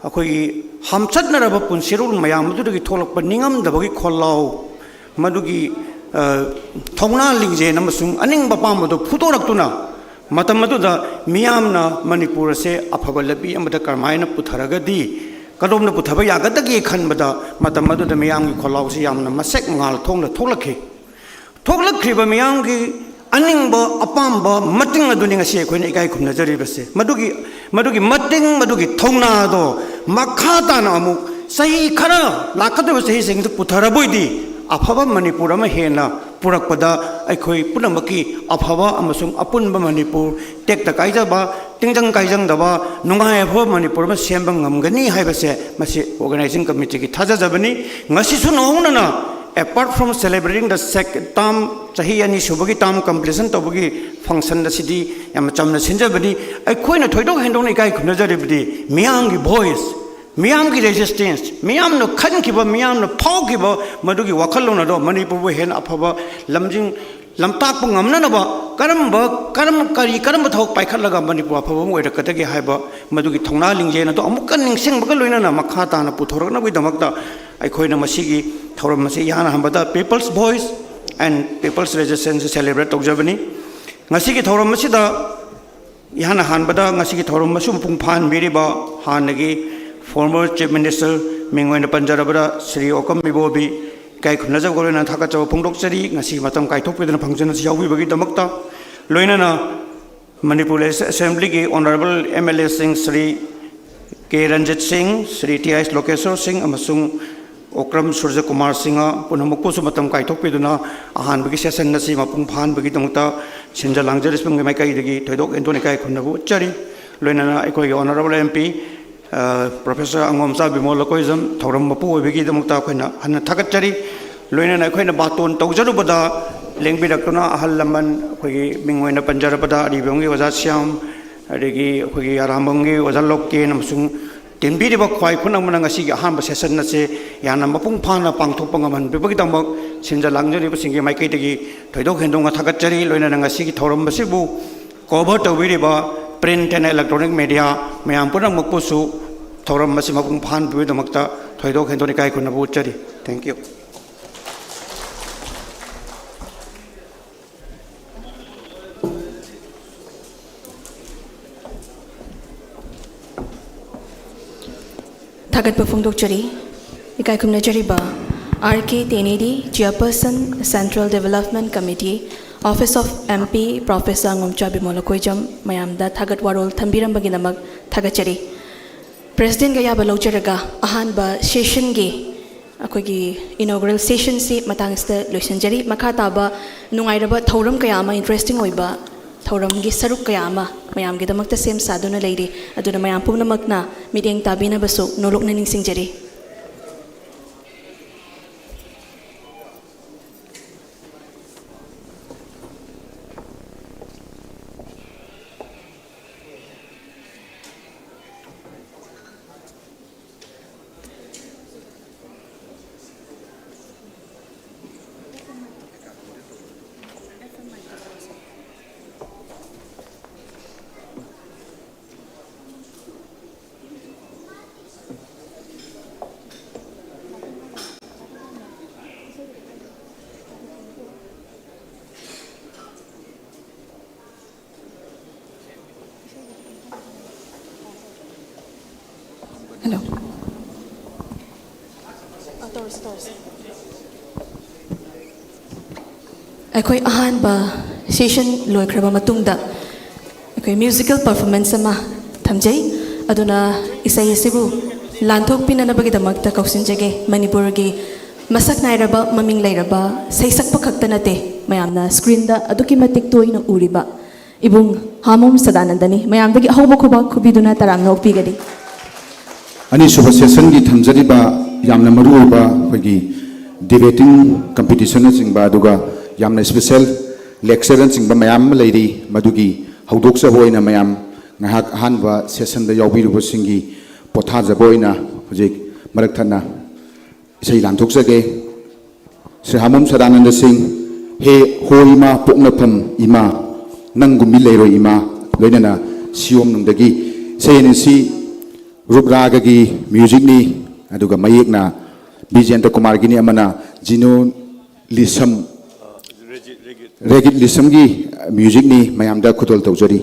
ꯑꯩꯈꯣꯏꯒꯤ ꯍꯥꯝꯆꯠꯅꯔꯕ ꯄꯨꯟꯁꯤꯔꯣꯜ ꯃꯌꯥꯝ ꯑꯗꯨꯗꯒꯤ ꯊꯣꯛꯂꯛꯄ ꯅꯤꯡꯉꯝꯗꯕꯒꯤ ꯈꯣꯜꯂꯥꯎ, ꯃꯗꯨꯒꯤ, ꯑ, ꯊꯧꯅꯥ ꯂꯤꯡꯖꯦꯜ ꯑꯃꯁꯨꯡ ꯑꯅꯤꯡꯕ ꯑꯄꯥꯝꯕꯗꯨ ꯐꯨꯗꯣꯔꯛꯇꯨꯅ, ꯃꯇꯝ ꯑꯗꯨꯗ ꯃꯤꯌꯥꯝꯅ ꯃꯅꯤꯄꯨꯔ ꯑꯁꯦ ꯑꯐꯕ ꯂꯝꯕꯤ ꯑꯃꯗ ꯀꯔꯝꯍꯥꯏꯅ ꯄꯨꯊꯔꯒꯗꯤ, ꯀꯗꯣꯝꯗ ꯄꯨꯊꯕ ꯌꯥꯒꯗꯒꯦ ꯈꯟꯕꯗ, ꯃꯇꯝ ꯑꯗꯨꯗ ꯃꯤꯌꯥꯝꯒꯤ ꯈꯣꯜꯂꯥꯎꯁꯤ ꯌꯥꯝꯅ ꯃꯁꯦꯛ ꯃꯉꯥꯜ ꯊꯣꯛꯅ ꯊꯣꯛꯂꯛꯈꯤ꯫ ꯊꯣꯛꯂꯛꯈ꯭ꯔꯤꯕ ꯃꯤꯌꯥꯝꯒꯤ ꯑꯅꯤꯡꯕ ꯑꯄꯥꯝꯕ ꯃꯇꯤꯡ ꯑꯗꯨꯅꯤ ꯉꯁꯤ ꯑꯩꯈꯣꯏꯅ ꯏꯀꯥꯏ ꯈꯨꯝꯅꯖꯔꯤꯕꯁꯦ꯫ ꯃꯗꯨꯒꯤ, ꯃꯗꯨꯒꯤ ꯃꯇꯤꯡ, ꯃꯗꯨꯒꯤ ꯊꯧꯅꯥꯗꯣ ꯃꯈꯥ ꯇꯥꯅ ꯑꯃꯨꯛ ꯆꯍꯤ ꯈꯔ, ꯂꯥꯛꯀꯗꯧꯔꯤꯕ ꯆꯍꯤꯁꯤꯡꯗ ꯄꯨꯊꯔꯕꯣꯏꯗꯤ, ꯑꯐꯕ ꯃꯅꯤꯄꯨꯔ ꯑꯃ ꯍꯦꯟꯅ ꯄꯨꯔꯛꯄꯗ ꯑꯩꯈꯣꯏ ꯄꯨꯝꯅꯃꯛꯀꯤ ꯑꯐꯕ ꯑꯃꯁꯨꯡ ꯑꯄꯨꯟꯕ ꯃꯅꯤꯄꯨꯔ, ꯇꯦꯛꯇ ꯀꯥꯏꯖꯕ, ꯇꯤꯡꯖꯪ ꯀꯥꯏꯖꯪꯗꯕ, ꯅꯨꯡꯉꯥꯏ ꯌꯥꯏꯐꯕ ꯃꯅꯤꯄꯨꯔ ꯑꯃ ꯁꯦꯝꯕ ꯉꯝꯒꯅꯤ ꯍꯥꯏꯕꯁꯦ ꯃꯁꯤ organizing committeeꯒꯤ ꯊꯥꯖꯖꯕꯅꯤ꯫ ꯉꯁꯤꯁꯨ ꯅꯧꯍꯧꯅꯅ, apart from celebrating the sec-, term, ꯆꯍꯤ ꯑꯅꯤ ꯁꯨꯕꯒꯤ term completion ꯇꯧꯕꯒꯤ function ꯑꯁꯤꯗꯤ ꯌꯥꯝꯅ ꯆꯝꯅ ꯁꯤꯟꯖꯕꯅꯤ꯫ ꯑꯩꯈꯣꯏꯅ ꯊꯣꯏꯗꯣꯛ ꯍꯦꯟꯗꯣꯛꯅ ꯏꯀꯥꯏ ꯈꯨꯝꯅꯖꯔꯤꯕꯗꯤ ꯃꯤꯌꯥꯝꯒꯤ voice, ꯃꯤꯌꯥꯝꯒꯤ resistance, ꯃꯤꯌꯥꯝꯅ ꯈꯟꯈꯤꯕ, ꯃꯤꯌꯥꯝꯅ ꯐꯥꯎꯈꯤꯕ ꯃꯗꯨꯒꯤ ꯋꯥꯈꯜꯂꯣꯟ ꯑꯗꯣ ꯃꯅꯤꯄꯨꯔꯕꯨ ꯍꯦꯟꯅ ꯑꯐꯕ ꯂꯝꯖꯤꯡ ꯂꯝꯇꯥꯛꯄ ꯉꯝꯅꯅꯕ ꯀꯔꯝꯕ, ꯀꯔꯝ-, ꯀꯔꯤ, ꯀꯔꯝꯕ ꯊꯕꯛ ꯄꯥꯏꯈꯠꯂꯒ ꯃꯅꯤꯄꯨꯔ ꯑꯐꯕ ꯑꯃ ꯑꯣꯏꯔꯛꯀꯗꯒꯦ ꯍꯥꯏꯕ ꯃꯗꯨꯒꯤ ꯊꯧꯅꯥ ꯂꯤꯡꯖꯦꯜ ꯑꯗꯨ ꯑꯃꯨꯛꯀ ꯅꯤꯡꯁꯤꯡꯕꯒ ꯂꯣꯏꯅꯅ ꯃꯈꯥ ꯇꯥꯅ ꯄꯨꯊꯣꯔꯛꯅꯕꯒꯤꯗꯃꯛꯇ ꯑꯩꯈꯣꯏꯅ ꯃꯁꯤꯒꯤ ꯊꯧꯔꯝ ꯑꯁꯤ ꯏꯍꯥꯟ ꯍꯥꯟꯕꯗ People's Voice and People's Resistance celebrate ꯇꯧꯖꯕꯅꯤ꯫ ꯉꯁꯤꯒꯤ ꯊꯧꯔꯝ ꯑꯁꯤꯗ ꯏꯍꯥꯟ ꯍꯥꯟꯕꯗ ꯉꯁꯤꯒꯤ ꯊꯧꯔꯝ ꯑꯁꯤꯕꯨ ꯃꯄꯨꯡ ꯐꯥꯍꯟꯕꯤꯔꯤꯕ ꯍꯥꯟꯅꯒꯤ former Chief Minister, ꯃꯤꯡ ꯑꯣꯏꯅ ꯄꯟꯖꯔꯕꯗ ꯁ꯭ꯔꯤ ꯑꯣꯀꯝ ꯏꯕꯣꯕꯤ, ꯏꯀꯥꯏ ꯈꯨꯝꯅꯖꯕꯒ ꯂꯣꯏꯅꯅ ꯊꯥꯒꯠꯆꯕ ꯐꯣꯡꯗꯣꯛꯆꯔꯤ, ꯉꯁꯤ ꯃꯇꯝ ꯀꯥꯏꯊꯣꯛꯄꯤꯗꯨꯅ function ꯑꯁꯤ ꯌꯥꯎꯕꯤꯕꯒꯤ ꯗꯃꯛꯇ꯫ ꯂꯣꯏꯅꯅ ꯃꯅꯤꯄꯨꯔ Legislative Assemblyꯒꯤ honourable MLAꯁꯤꯡ ꯁ꯭ꯔꯤ ꯀꯦ ꯔꯟꯖꯤꯠ ꯁꯤꯡ, ꯁ꯭ꯔꯤ ꯇꯤ ꯑꯥꯏ ꯂꯣꯀꯦꯁꯣꯔ ꯁꯤꯡ ꯑꯃꯁꯨꯡ ꯑꯣꯀ꯭ꯔꯝ ꯁꯨꯔꯖ ꯀꯨꯃꯥꯔ ꯁꯤꯡꯍ ꯄꯨꯝꯅꯃꯛꯄꯨꯁꯨ ꯃꯇꯝ ꯀꯥꯏꯊꯣꯛꯄꯤꯗꯨꯅ ꯑꯍꯥꯟꯕꯒꯤ session ꯑꯁꯤ ꯃꯄꯨꯡ ꯐꯥꯍꯟꯕꯒꯤꯗꯃꯛꯇ ꯁꯤꯟꯖ ꯂꯥꯡꯖꯔꯤꯕꯁꯤꯡꯒꯤ ꯃꯥꯏꯀꯩꯗꯒꯤ ꯊꯣꯏꯗꯣꯛ ꯍꯦꯟꯗꯣꯛꯅ ꯏꯀꯥꯏ ꯈꯨꯝꯅꯕ ꯎꯠꯆꯔꯤ꯫ ꯂꯣꯏꯅꯅ ꯑꯩꯈꯣꯏꯒꯤ honourable MP ꯑ, Professor ꯑꯉꯣꯝꯆꯥ ꯕꯤꯃꯣꯜ ꯂꯀꯣꯏꯖꯝ ꯊꯧꯔꯝ ꯃꯄꯨ ꯑꯣꯏꯕꯒꯤꯗꯃꯛꯇ ꯑꯩꯈꯣꯏꯅ ꯍꯟꯅ ꯊꯥꯒꯠꯆꯔꯤ꯫ ꯂꯣꯏꯅꯅ ꯑꯩꯈꯣꯏꯅ ꯕꯥꯇꯣꯟ ꯇꯧꯖꯔꯨꯕꯗ ꯂꯦꯡꯕꯤꯔꯛꯇꯨꯅ ꯑꯍꯜ ꯂꯃꯟ, ꯑꯩꯈꯣꯏꯒꯤ ꯃꯤꯡ ꯑꯣꯏꯅ ꯄꯟꯖꯔꯕꯗ ꯑꯔꯤꯕꯝꯒꯤ ꯑꯣꯖꯥ ꯁ꯭ꯌꯥꯝ, ꯑꯗꯒꯤ ꯑꯩꯈꯣꯏꯒꯤ ꯑꯔꯥꯝꯕꯝꯒꯤ ꯑꯣꯖꯥ ꯂꯣꯀꯦꯟ ꯑꯃꯁꯨꯡ ꯇꯤꯟꯕꯤꯔꯤꯕ ꯈ꯭ꯋꯥꯏ ꯈꯨꯅꯃꯛꯅ ꯉꯁꯤꯒꯤ ꯑꯍꯥꯟꯕ session ꯑꯁꯤ ꯌꯥꯝꯅ ꯃꯄꯨꯡ ꯐꯥꯅ ꯄꯥꯡꯊꯣꯛꯄ ꯉꯝꯍꯟꯕꯤꯕꯒꯤꯗꯃꯛ ꯁꯤꯟꯖ ꯂꯥꯡꯖꯔꯤꯕꯁꯤꯡꯒꯤ ꯃꯥꯏꯀꯩꯗꯒꯤ ꯊꯣꯏꯗꯣꯛ ꯍꯦꯟꯗꯣꯛꯅ ꯊꯥꯒꯠꯆꯔꯤ꯫ ꯂꯣꯏꯅꯅ ꯉꯁꯤꯒꯤ ꯊꯧꯔꯝ ꯑꯁꯤꯕꯨ cover ꯇꯧꯕꯤꯔꯤꯕ print and electronic media ꯃꯌꯥꯝ ꯄꯨꯝꯅꯃꯛꯄꯨꯁꯨ ꯊꯧꯔꯝ ꯑꯁꯤ ꯃꯄꯨꯡ ꯐꯥꯍꯟꯕꯤꯕꯒꯤꯗꯃꯛꯇ ꯊꯣꯏꯗꯣꯛ ꯍꯦꯟꯗꯣꯛꯅ ꯏꯀꯥꯏ ꯈꯨꯝꯅꯕ ꯎꯠꯆꯔꯤ꯫ Thank you꯫ ꯊꯥꯒꯠꯄ ꯐꯣꯡꯗꯣꯛꯆꯔꯤ꯫ ꯏꯀꯥꯏ ꯈꯨꯝꯅꯖꯔꯤꯕ ꯑꯥꯔ ꯀꯦ ꯇꯦꯅꯦꯗꯤ, Chairperson, Central Development Committee, Office of MP, Professor Angomcha Bimol Akoijam ꯃꯌꯥꯝꯗ ꯊꯥꯒꯠ ꯋꯥꯔꯣꯜ ꯊꯝꯕꯤꯔꯝꯕꯒꯤꯗꯃꯛ ꯊꯥꯒꯠꯆꯔꯤ꯫ Presidentꯒꯤ ꯑꯌꯥꯕ ꯂꯧꯖꯔꯒ ꯑꯍꯥꯟꯕ sessionꯒꯤ ꯑꯩꯈꯣꯏꯒꯤ inaugural sessionꯁꯤ ꯃꯇꯥꯡ ꯑꯁꯤꯗ ꯂꯣꯏꯁꯤꯟꯖꯔꯤ꯫ ꯃꯈꯥ ꯇꯥꯕ ꯅꯨꯡꯉꯥꯏꯔꯕ ꯊꯧꯔꯝ ꯀꯌꯥ ꯑꯃ, interesting ꯑꯣꯏꯕ ꯊꯧꯔꯝꯒꯤ ꯁꯔꯨꯛ ꯀꯌꯥ ꯑꯃ ꯃꯌꯥꯝꯒꯤꯗꯃꯛꯇ ꯁꯦꯝ ꯁꯥꯗꯨꯅ ꯂꯩꯔꯤ꯫ ꯑꯗꯨꯅ ꯃꯌꯥꯝ ꯄꯨꯝꯅꯃꯛꯅ ꯃꯤꯠꯌꯦꯡ ꯇꯥꯕꯤꯅꯕꯁꯨ ꯅꯣꯂꯨꯛꯅ ꯅꯤꯡꯁꯤꯡꯖꯔꯤ꯫ Hello. ꯑ, ꯇꯧꯔꯁꯤ, ꯇꯧꯔꯁꯤ꯫ ꯑꯩꯈꯣꯏ ꯑꯍꯥꯟꯕ ꯁꯦꯁꯟ ꯂꯣꯏꯈ꯭ꯔꯕ ꯃꯇꯨꯡꯗ ꯑꯩꯈꯣꯏ ꯃ꯭ꯌꯨꯖꯤꯀꯦꯜ ꯄꯔꯐꯣꯔꯃꯦꯟꯁ ꯑꯃ ꯊꯝꯖꯩ꯫ ꯑꯗꯨꯅ ꯏꯁꯩ ꯑꯁꯤꯕꯨ ꯂꯥꯟꯊꯣꯛꯄꯤꯅꯅꯕꯒꯤꯗꯃꯛꯇ ꯀꯧꯁꯤꯟꯖꯒꯦ꯫ ꯃꯅꯤꯄꯨꯔꯒꯤ ꯃꯁꯛ ꯅꯥꯏꯔꯕ, ꯃꯃꯤꯡ ꯂꯩꯔꯕ ꯁꯩꯁꯛꯄ ꯈꯛꯇ ꯅꯠꯇꯦ, ꯃꯌꯥꯝꯅ ꯁ꯭ꯀ꯭ꯔꯤꯟꯗ ꯑꯗꯨꯛꯀꯤ ꯃꯇꯤꯛ ꯇꯣꯏꯅ ꯎꯔꯤꯕ ꯏꯕꯨꯡ ꯍꯥꯃꯣꯝ ꯁꯗꯥꯅꯟꯗꯅꯤ꯫ ꯃꯌꯥꯝꯗꯒꯤ ꯑꯍꯧꯕ ꯈꯨꯕꯥꯛ ꯈꯨꯕꯤꯗꯨꯅ ꯇꯔꯥꯝꯅ ꯑꯣꯛꯄꯤꯒꯅꯤ꯫ ꯑꯅꯤꯁꯨꯕ ꯁꯦꯁꯟꯒꯤ ꯊꯝꯖꯔꯤꯕ ꯌꯥꯝꯅ ꯃꯔꯨꯑꯣꯏꯕ ꯑꯩꯈꯣꯏꯒꯤ ꯗꯤꯕꯦꯇꯤꯡ ꯀꯝꯄꯤꯇꯤꯁꯟꯅꯆꯤꯡꯕ, ꯑꯗꯨꯒ ꯌꯥꯝꯅ ꯏꯁꯄꯦꯁꯦꯜ ꯂꯦꯛꯆꯔꯅꯆꯤꯡꯕ ꯃꯌꯥꯝ ꯑꯃ ꯂꯩꯔꯤ꯫ ꯃꯗꯨꯒꯤ ꯍꯧꯗꯣꯛꯆꯕ ꯑꯣꯏꯅ ꯃꯌꯥꯝ ꯉꯥꯏꯍꯥꯛ ꯑꯍꯥꯟꯕ ꯁꯦꯁꯟꯗ ꯌꯥꯎꯕꯤꯔꯨꯕꯁꯤꯡꯒꯤ ꯄꯣꯊꯥꯖꯕ ꯑꯣꯏꯅ ꯍꯧꯖꯤꯛ ꯃꯔꯛ ꯊꯠꯅ ꯏꯁꯩ ꯂꯥꯟꯊꯣꯛꯆꯒꯦ꯫ ꯁ꯭ꯔꯤ ꯍꯥꯃꯣꯝ ꯁꯗꯥꯅꯟꯗ ꯁꯤꯡ, ꯍꯦ ꯍꯣ ꯏꯃꯥ ꯄꯣꯛꯅꯐꯝ ꯏꯃꯥ, ꯅꯪꯒꯨꯝꯕꯤ ꯂꯩꯔꯣꯏ ꯏꯃꯥ, ꯂꯣꯏꯅꯅ ꯁꯤꯌꯣꯝ ꯅꯨꯡꯗꯒꯤ꯫ ꯏꯁꯩ ꯑꯅꯤꯁꯤ ꯔꯨꯞ ꯔꯥꯒꯒꯤ ꯃ꯭ꯌꯨꯖꯤꯛꯅꯤ, ꯑꯗꯨꯒ ꯃꯌꯦꯛꯅ ꯕꯤꯖꯦꯟꯗ꯭ꯔ ꯀꯨꯃꯥꯔꯒꯤꯅꯤ, ꯑꯃꯅ ꯖꯤꯅꯣ ꯂꯤꯁꯝ, ꯔꯦꯒꯤꯠ ꯂꯤꯁꯝꯒꯤ ꯃ꯭ꯌꯨꯖꯤꯛꯅꯤ꯫ ꯃꯌꯥꯝꯗ ꯈꯨꯗꯣꯜ ꯇꯧꯖꯔꯤ꯫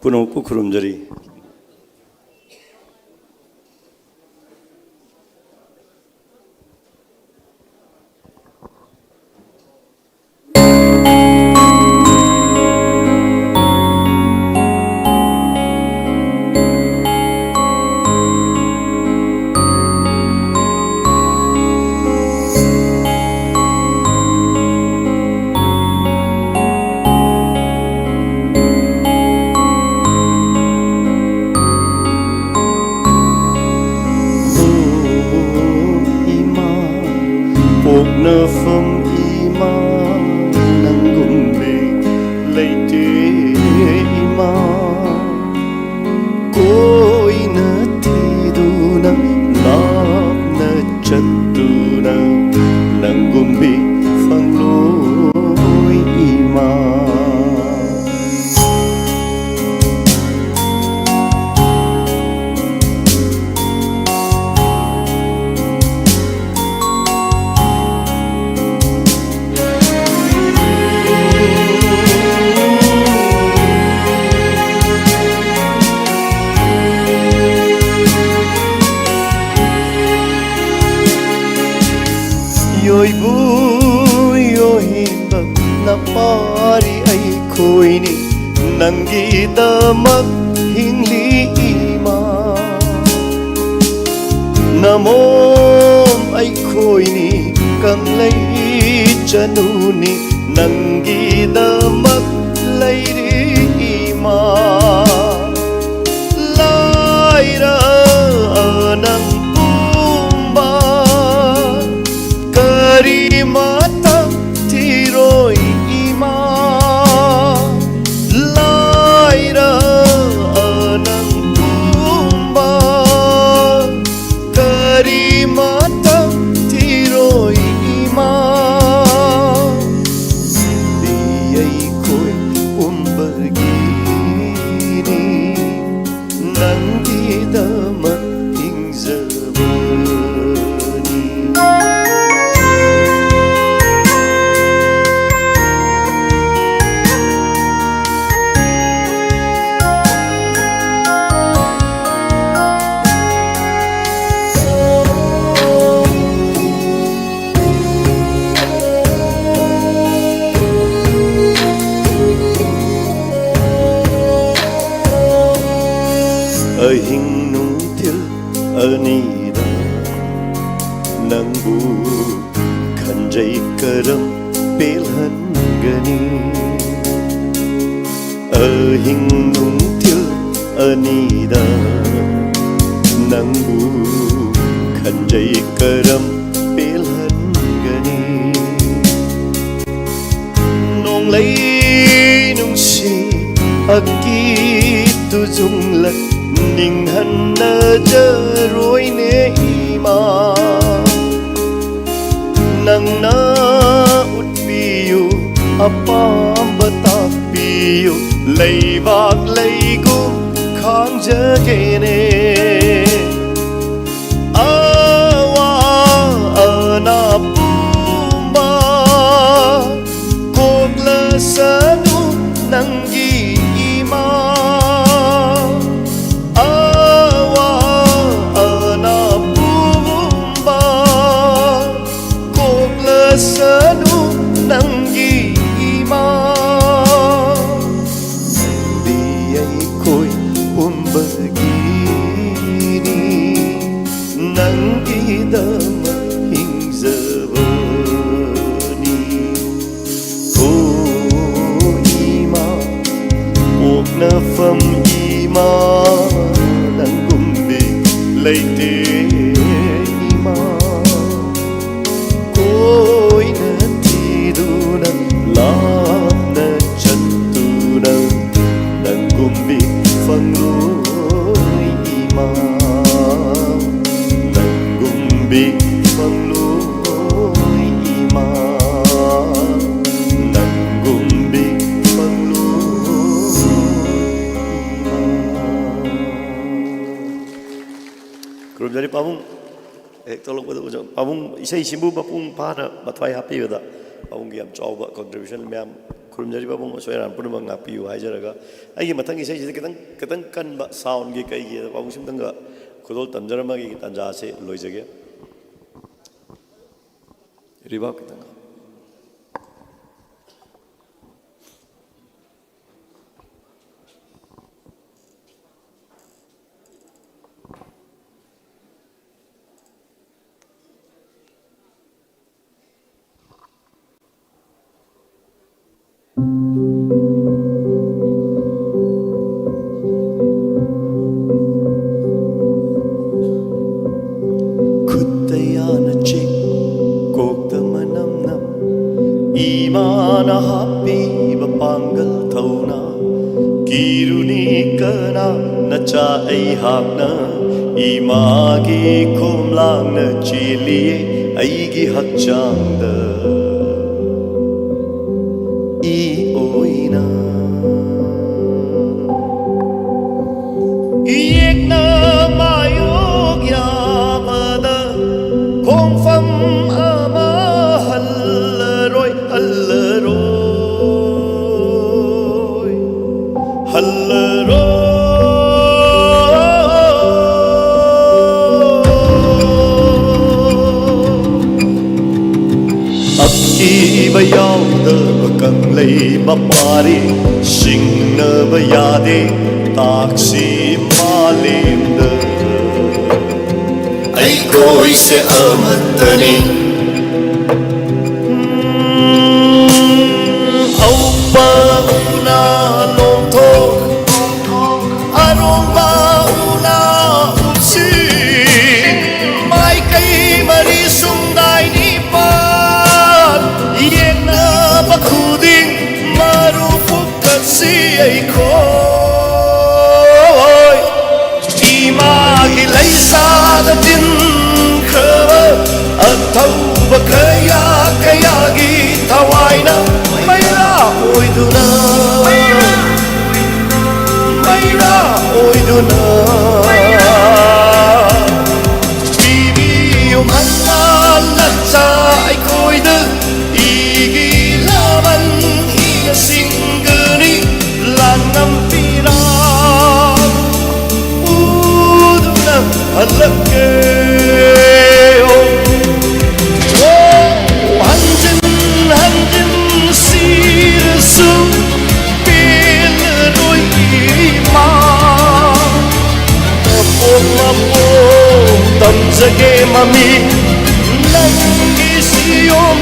ꯄꯨꯝꯅꯃꯛꯄꯨ ꯈꯨꯔꯨꯝꯖꯔꯤ꯫ ꯄꯥꯔꯤ ꯑꯩꯈꯣꯏꯅꯤ ꯅꯪꯒꯤꯗꯃꯛ ꯍꯤꯡꯂꯤ ꯏꯃꯥ꯫ ꯅꯃꯣꯝ ꯑꯩꯈꯣꯏꯅꯤ ꯀꯪꯂꯩ ꯆꯅꯨꯅꯤ ꯅꯪꯒꯤꯗꯃꯛ ꯂꯩꯔꯤ ꯏꯃꯥ꯫ ꯂꯥꯏꯔ ꯅꯪ ꯄꯨꯝꯕ ꯀꯔꯤꯃꯇ ꯊꯤꯔꯣꯏ ꯏꯃꯥ꯫ ꯂꯥꯏꯔ ꯅꯪ ꯄꯨꯝꯕ ꯀꯔꯤꯃꯇ ꯊꯤꯔꯣꯏ ꯏꯃꯥ꯫ ꯅꯪꯗꯤ ꯑꯩꯈꯣꯏ ꯄꯨꯝꯕꯒꯤꯅꯤ ꯅꯪꯒꯤꯗꯃꯛ ꯍꯤꯡꯖꯕꯅꯤ꯫ ꯑꯍꯤꯡ ꯅꯨꯡꯊꯤꯜ ꯑꯅꯤꯗ ꯅꯪꯕꯨ ꯈꯟꯖꯩ ꯀꯔꯝ ꯄꯦꯜꯍꯟꯒꯅꯤ꯫ ꯑꯍꯤꯡ ꯅꯨꯡꯊꯤꯜ ꯑꯅꯤꯗ ꯅꯪꯕꯨ ꯈꯟꯖꯩ ꯀꯔꯝ ꯄꯦꯜꯍꯟꯒꯅꯤ꯫ ꯅꯣꯡꯂꯩ ꯅꯨꯡꯁꯤ ꯑꯀꯤ ꯇꯨꯖꯨꯡꯂꯛ ꯅꯤꯡꯍꯟꯅꯖꯔꯣꯏꯅꯦ ꯏꯃꯥ꯫ ꯅꯪꯅ ꯎꯠꯄꯤꯌꯨ ꯑꯄꯥꯝꯕ ꯇꯥꯛꯄꯤꯌꯨ ꯂꯩꯕꯥꯛ ꯂꯩꯒꯨꯝ ꯈꯥꯡꯖꯒꯦꯅꯦ꯫ ꯑꯋꯥ ꯑꯅꯥ ꯄꯨꯝꯕ ꯀꯣꯛꯂꯁꯅꯨ ꯅꯪꯒꯤ ꯏꯃꯥ꯫ ꯑꯋꯥ ꯑꯅꯥ ꯄꯨꯝꯕ ꯀꯣꯛꯂꯁꯅꯨ ꯅꯪꯒꯤ ꯈꯨꯔꯨꯝꯖꯔꯤ ꯄꯥꯕꯨꯡ꯫ ꯍꯦꯛ ꯊꯣꯛꯂꯛꯄꯗ ꯎꯖ-, ꯄꯥꯕꯨꯡ ꯏꯁꯩꯁꯤꯕꯨ ꯃꯄꯨꯡ ꯐꯥꯅ ꯃꯊ꯭ꯋꯥꯏ ꯍꯥꯞꯄꯤꯕꯗ ꯄꯥꯕꯨꯡꯒꯤ ꯌꯥꯝ ꯆꯥꯎꯕ contribution ꯃꯌꯥꯝ ꯈꯨꯔꯨꯝꯖꯔꯤ꯫ ꯄꯥꯕꯨꯡ ꯑꯁꯣꯏ ꯑꯔꯥꯟ ꯄꯨꯝꯅꯃꯛ ꯉꯥꯛꯄꯤꯌꯨ ꯍꯥꯏꯖꯔꯒ, ꯑꯩꯒꯤ ꯃꯊꯪꯒꯤ ꯏꯁꯩꯁꯤꯗ ꯈꯤꯇꯪ, ꯈꯤꯇꯪ ꯀꯟꯕ soundꯒꯤ ꯀꯩꯒꯤ ꯄꯥꯕꯨꯡ ꯁꯤꯝꯇꯪꯒ ꯈꯨꯗꯣꯜ ꯇꯝꯖꯔꯝꯃꯒꯦ ꯇꯥꯟꯖꯥꯁꯦ ꯂꯣꯏꯖꯒꯦ꯫ Reverb ꯈꯤꯇꯪ꯫ ꯈꯨꯠꯇ ꯌꯥꯅ ꯆꯤꯛ, ꯀꯣꯛꯇ ꯃꯅꯝ ꯅꯝ, ꯏꯃꯥꯅ ꯍꯥꯞꯄꯤꯕ ꯄꯥꯡꯒꯜ ꯊꯧꯅꯥ꯫ ꯀꯤꯔꯨꯅꯤ ꯀꯅꯥ, ꯅꯆꯥ ꯑꯩꯍꯥꯛꯅ ꯏꯃꯥꯒꯤ ꯈꯣꯝꯂꯥꯡꯅ ꯆꯦꯜꯂꯤꯌꯦ ꯑꯩꯒꯤ ꯍꯛꯆꯥꯡꯗ꯫ ꯏ ꯑꯣꯏꯅ ꯌꯦꯛꯅ ꯃꯥꯌꯣꯛ ꯌꯥꯕꯗ ꯈꯣꯡꯐꯝ ꯑꯃ ꯍꯜꯂꯔꯣꯏ, ꯍꯜꯂꯔꯣꯏ, ꯍꯜꯂꯔꯣꯏ꯫ ꯑꯀꯤꯕ ꯌꯥꯎꯗꯕ ꯀꯪꯂꯩ ꯃꯄꯥꯔꯤ, ꯁꯤꯡꯅꯕ ꯌꯥꯗꯦ ꯇꯥꯛꯁꯤ ꯃꯥꯂꯦꯝꯗ꯫ ꯑꯩꯈꯣꯏꯁꯦ ꯑꯃꯠꯇꯅꯤ꯫ ꯎꯝ, ꯑꯎꯞꯄ ꯎꯅ ꯅꯣꯡꯊꯣꯛ, ꯑꯔꯣꯝꯕ ꯎꯅ ꯎꯆꯤ, ꯃꯥꯏꯀꯩ ꯃꯔꯤ ꯁꯨꯝꯗꯥꯏ ꯅꯤꯄꯥꯜ, ꯌꯦꯡꯅꯕ ꯈꯨꯗꯤꯡ ꯃꯔꯨ ꯐꯨꯛꯇꯠꯁꯤ ꯑꯩꯈꯣꯏ꯫ ꯏꯃꯥꯒꯤ ꯂꯩꯁꯥꯗ ꯇꯤꯟꯈ꯭ꯔꯕ ꯑꯊꯧꯕ ꯀꯌꯥ ꯀꯌꯥꯒꯤ ꯊꯋꯥꯏꯅ ꯃꯩꯔꯥ ꯑꯣꯏꯗꯨꯅ, ꯃꯩꯔꯥ ꯑꯣꯏꯗꯨꯅ꯫ ꯃꯃꯤ ꯅꯪꯒꯤ ꯁꯤꯌꯣꯝ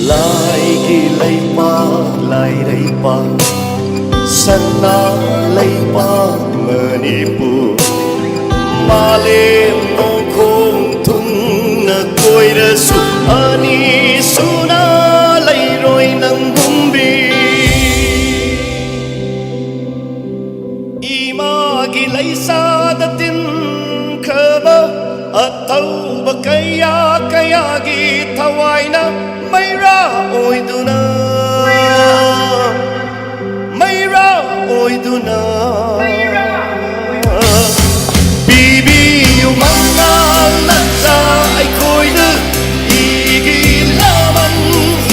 ꯂꯥꯏꯒꯤ ꯂꯩꯄꯥꯛ ꯂꯥꯏꯔꯩꯄꯥꯛ ꯁꯅꯥ ꯂꯩꯄꯥꯛ ꯃꯅꯤꯄꯨꯔ ꯃꯥꯂꯦꯝ ꯅꯣꯡꯈꯣꯡ ꯊꯨꯡꯅ ꯀꯣꯏꯔꯁꯨ ꯑꯅꯤ ꯁꯨꯅ ꯂꯩꯔꯣꯏ ꯅꯪꯒꯨꯝꯕꯤ ꯏꯃꯥꯒꯤ ꯂꯩꯁꯥꯗ ꯇꯤꯟꯈ꯭ꯔꯕ ꯑꯊꯧꯕ ꯀꯌꯥ ꯀꯌꯥꯒꯤ ꯊꯋꯥꯏꯅ ꯃꯩꯔꯥ ꯑꯣꯏꯗꯨꯅ ꯃꯩꯔꯥ ꯑꯣꯏꯗꯨꯅ ꯄꯤꯕꯤꯌꯨ ꯃꯉꯥꯜ ꯅꯆꯥ ꯑꯩꯈꯣꯏꯗ ꯏꯒꯤ ꯂꯃꯟ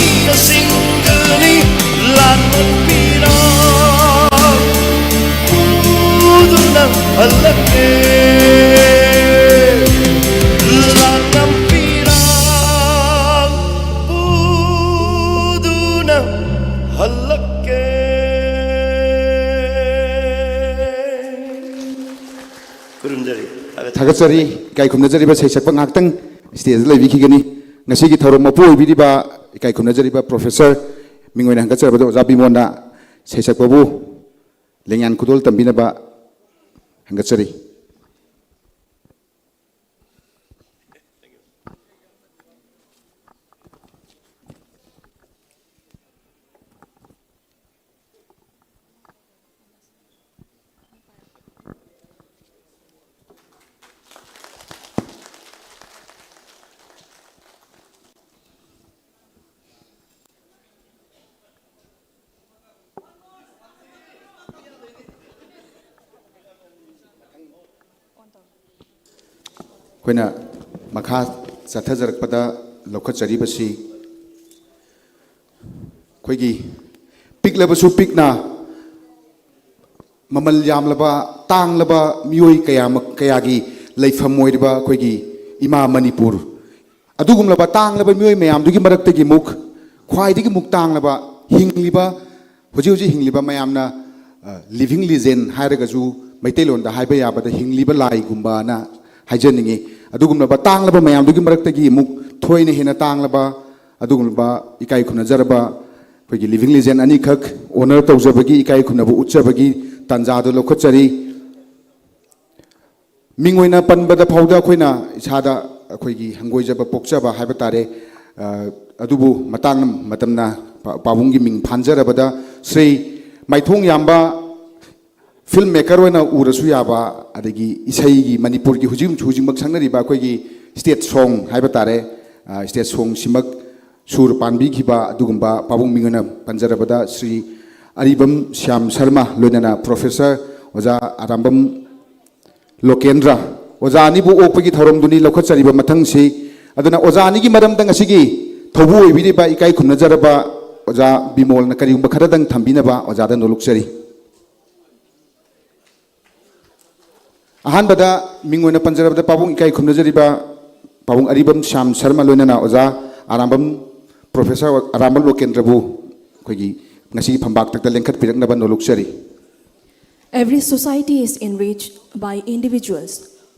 ꯏꯅ ꯁꯤꯡꯒꯅꯤ ꯂꯥꯟ ꯄꯤꯔꯥ ꯄꯨꯗꯨꯅ ꯍꯜꯂꯛꯀꯦ ꯂꯥꯟ ꯄꯤꯔꯥ ꯄꯨꯗꯨꯅ ꯍꯜꯂꯛꯀꯦ꯫ ꯈꯨꯔꯨꯝꯖꯔꯤ꯫ ꯊꯥꯒꯠꯆꯔꯤ꯫ ꯏꯀꯥꯏ ꯈꯨꯝꯅꯖꯔꯤꯕ ꯁꯩꯁꯛꯄ ꯉꯥꯛꯇꯪ ꯁ꯭ꯇꯦꯖꯇ ꯂꯩꯕꯤꯈꯤꯒꯅꯤ꯫ ꯉꯁꯤꯒꯤ ꯊꯧꯔꯝ ꯃꯄꯨ ꯑꯣꯏꯕꯤꯔꯤꯕ ꯏꯀꯥꯏ ꯈꯨꯝꯅꯖꯔꯤꯕ ꯄ꯭ꯔꯣꯐꯦꯁꯔ ꯃꯤꯡ ꯑꯣꯏꯅ ꯍꯪꯒꯠꯆꯔꯕꯗ ꯑꯣꯖꯥ ꯕꯤꯃꯣꯟꯅ ꯁꯩꯁꯛꯄꯕꯨ ꯂꯦꯡꯌꯥꯟ ꯈꯨꯗꯣꯜ ꯇꯝꯕꯤꯅꯕ ꯍꯪꯒꯠꯆꯔꯤ꯫ ꯑꯩꯈꯣꯏꯅ ꯃꯈꯥ ꯆꯠꯊꯖꯔꯛꯄꯗ ꯂꯧꯈꯠꯆꯔꯤꯕꯁꯤ ꯑꯩꯈꯣꯏꯒꯤ ꯄꯤꯛꯂꯕꯁꯨ ꯄꯤꯛꯅ ꯃꯃꯜ ꯌꯥꯝꯂꯕ, ꯇꯥꯡꯂꯕ ꯃꯤꯑꯣꯏ ꯀꯌꯥꯃꯛ, ꯀꯌꯥꯒꯤ ꯂꯩꯐꯝ ꯑꯣꯏꯔꯤꯕ ꯑꯩꯈꯣꯏꯒꯤ ꯏꯃꯥ ꯃꯅꯤꯄꯨꯔ, ꯑꯗꯨꯒꯨꯝꯂꯕ ꯇꯥꯡꯂꯕ ꯃꯤꯑꯣꯏ ꯃꯌꯥꯝꯗꯨꯒꯤ ꯃꯔꯛꯇꯒꯤ ꯑꯃꯨꯛ ꯈ꯭ꯋꯥꯏꯗꯒꯤ ꯑꯃꯨꯛ ꯇꯥꯡꯂꯕ, ꯍꯤꯡꯂꯤꯕ, ꯍꯧꯖꯤꯛ ꯍꯧꯖꯤꯛ ꯍꯤꯡꯂꯤꯕ ꯃꯌꯥꯝꯅ, ꯑ, living legend ꯍꯥꯏꯔꯒꯁꯨ ꯃꯩꯇꯩꯂꯣꯟꯗ ꯍꯥꯏꯕ ꯌꯥꯕꯗ ꯍꯤꯡꯂꯤꯕ ꯂꯥꯏꯒꯨꯝꯕꯅ ꯍꯥꯏꯖꯅꯤꯡꯉꯤ꯫ ꯑꯗꯨꯒꯨꯝꯂꯕ ꯇꯥꯡꯂꯕ ꯃꯌꯥꯝꯗꯨꯒꯤ ꯃꯔꯛꯇꯒꯤ ꯑꯃꯨꯛ ꯊꯣꯏꯅ ꯍꯦꯟꯅ ꯇꯥꯡꯂꯕ, ꯑꯗꯨꯒꯨꯝꯂꯕ ꯏꯀꯥꯏ ꯈꯨꯝꯅꯖꯔꯕ ꯑꯩꯈꯣꯏꯒꯤ living legend ꯑꯅꯤꯈꯛ honor ꯇꯧꯖꯕꯒꯤ, ꯏꯀꯥꯏ ꯈꯨꯝꯅꯕ ꯎꯠꯆꯕꯒꯤ ꯇꯥꯟꯖꯥꯗꯨ ꯂꯧꯈꯠꯆꯔꯤ꯫ ꯃꯤꯡ ꯑꯣꯏꯅ ꯄꯟꯕꯗ ꯐꯥꯎꯗ ꯑꯩꯈꯣꯏꯅ ꯏꯁꯥꯗ ꯑꯩꯈꯣꯏꯒꯤ ꯍꯪꯒꯣꯏꯖꯕ ꯄꯣꯛꯆꯕ ꯍꯥꯏꯕ ꯇꯥꯔꯦ꯫ ꯑ, ꯑꯗꯨꯕꯨ ꯃꯇꯥꯡ ꯃꯇꯝꯅ ꯄꯥ-, ꯄꯥꯕꯨꯡꯒꯤ ꯃꯤꯡ ꯐꯥꯟꯖꯔꯕꯗ ꯁ꯭ꯔꯤ ꯃꯥꯏꯊꯣꯡ ꯌꯥꯝꯕ film maker ꯑꯣꯏꯅ ꯎꯔꯁꯨ ꯌꯥꯕ, ꯑꯗꯒꯤ ꯏꯁꯩꯒꯤ ꯃꯅꯤꯄꯨꯔꯒꯤ ꯍꯧꯖꯤꯛ ꯍꯧꯖꯤꯛꯃꯛ ꯁꯛꯅꯔꯤꯕ ꯑꯩꯈꯣꯏꯒꯤ state song ꯍꯥꯏꯕ ꯇꯥꯔꯦ, ꯑ, state songꯁꯤꯃꯛ ꯁꯨꯔ ꯄꯥꯟꯕꯤꯈꯤꯕ ꯑꯗꯨꯒꯨꯝꯕ ꯄꯥꯕꯨꯡ ꯃꯤꯡ ꯑꯣꯏꯅ ꯄꯟꯖꯔꯕꯗ ꯁ꯭ꯔꯤ ꯑꯔꯤꯕꯝ ꯁ꯭ꯌꯥꯝ ꯁꯔꯃ, ꯂꯣꯏꯅꯅ ꯄ꯭ꯔꯣꯐꯦꯁꯔ ꯑꯣꯖꯥ ꯑꯔꯥꯝꯕꯝ ꯂꯣꯀꯦꯟꯗ꯭ꯔ, ꯑꯣꯖꯥ ꯑꯅꯤꯕꯨ ꯑꯣꯛꯄꯒꯤ ꯊꯧꯔꯝꯗꯨꯅꯤ ꯂꯧꯈꯠꯆꯔꯤꯕ ꯃꯊꯪꯁꯤ꯫ ꯑꯗꯨꯅ ꯑꯣꯖꯥ ꯑꯅꯤꯒꯤ ꯃꯔꯝꯗ ꯉꯁꯤꯒꯤ ꯊꯧꯕꯨ ꯑꯣꯏꯕꯤꯔꯤꯕ ꯏꯀꯥꯏ ꯈꯨꯝꯅꯖꯔꯕ ꯑꯣꯖꯥ ꯕꯤꯃꯣꯜꯅ ꯀꯔꯤꯒꯨꯝꯕ ꯈꯔꯗꯪ ꯊꯝꯕꯤꯅꯕ ꯑꯣꯖꯥꯗ ꯅꯣꯂꯨꯛꯆꯔꯤ꯫ ꯑꯍꯥꯟꯕꯗ ꯃꯤꯡ ꯑꯣꯏꯅ ꯄꯟꯖꯔꯕꯗ ꯄꯥꯕꯨꯡ ꯏꯀꯥꯏ ꯈꯨꯝꯅꯖꯔꯤꯕ ꯄꯥꯕꯨꯡ ꯑꯔꯤꯕꯝ ꯁ꯭ꯌꯥꯝ ꯁꯔꯃ, ꯂꯣꯏꯅꯅ ꯑꯣꯖꯥ ꯑꯔꯥꯝꯕꯝ, ꯄ꯭ꯔꯣꯐꯦꯁꯔ ꯑꯔꯥꯝꯕꯝ ꯂꯣꯀꯦꯟꯗ꯭ꯔꯕꯨ ꯑꯩꯈꯣꯏꯒꯤ ꯉꯁꯤꯒꯤ ꯐꯝꯕꯥꯛꯇꯛꯇ ꯂꯦꯡꯈꯠꯄꯤꯔꯛꯅꯕ ꯅꯣꯂꯨꯛꯆꯔꯤ꯫ Every society is enriched by individuals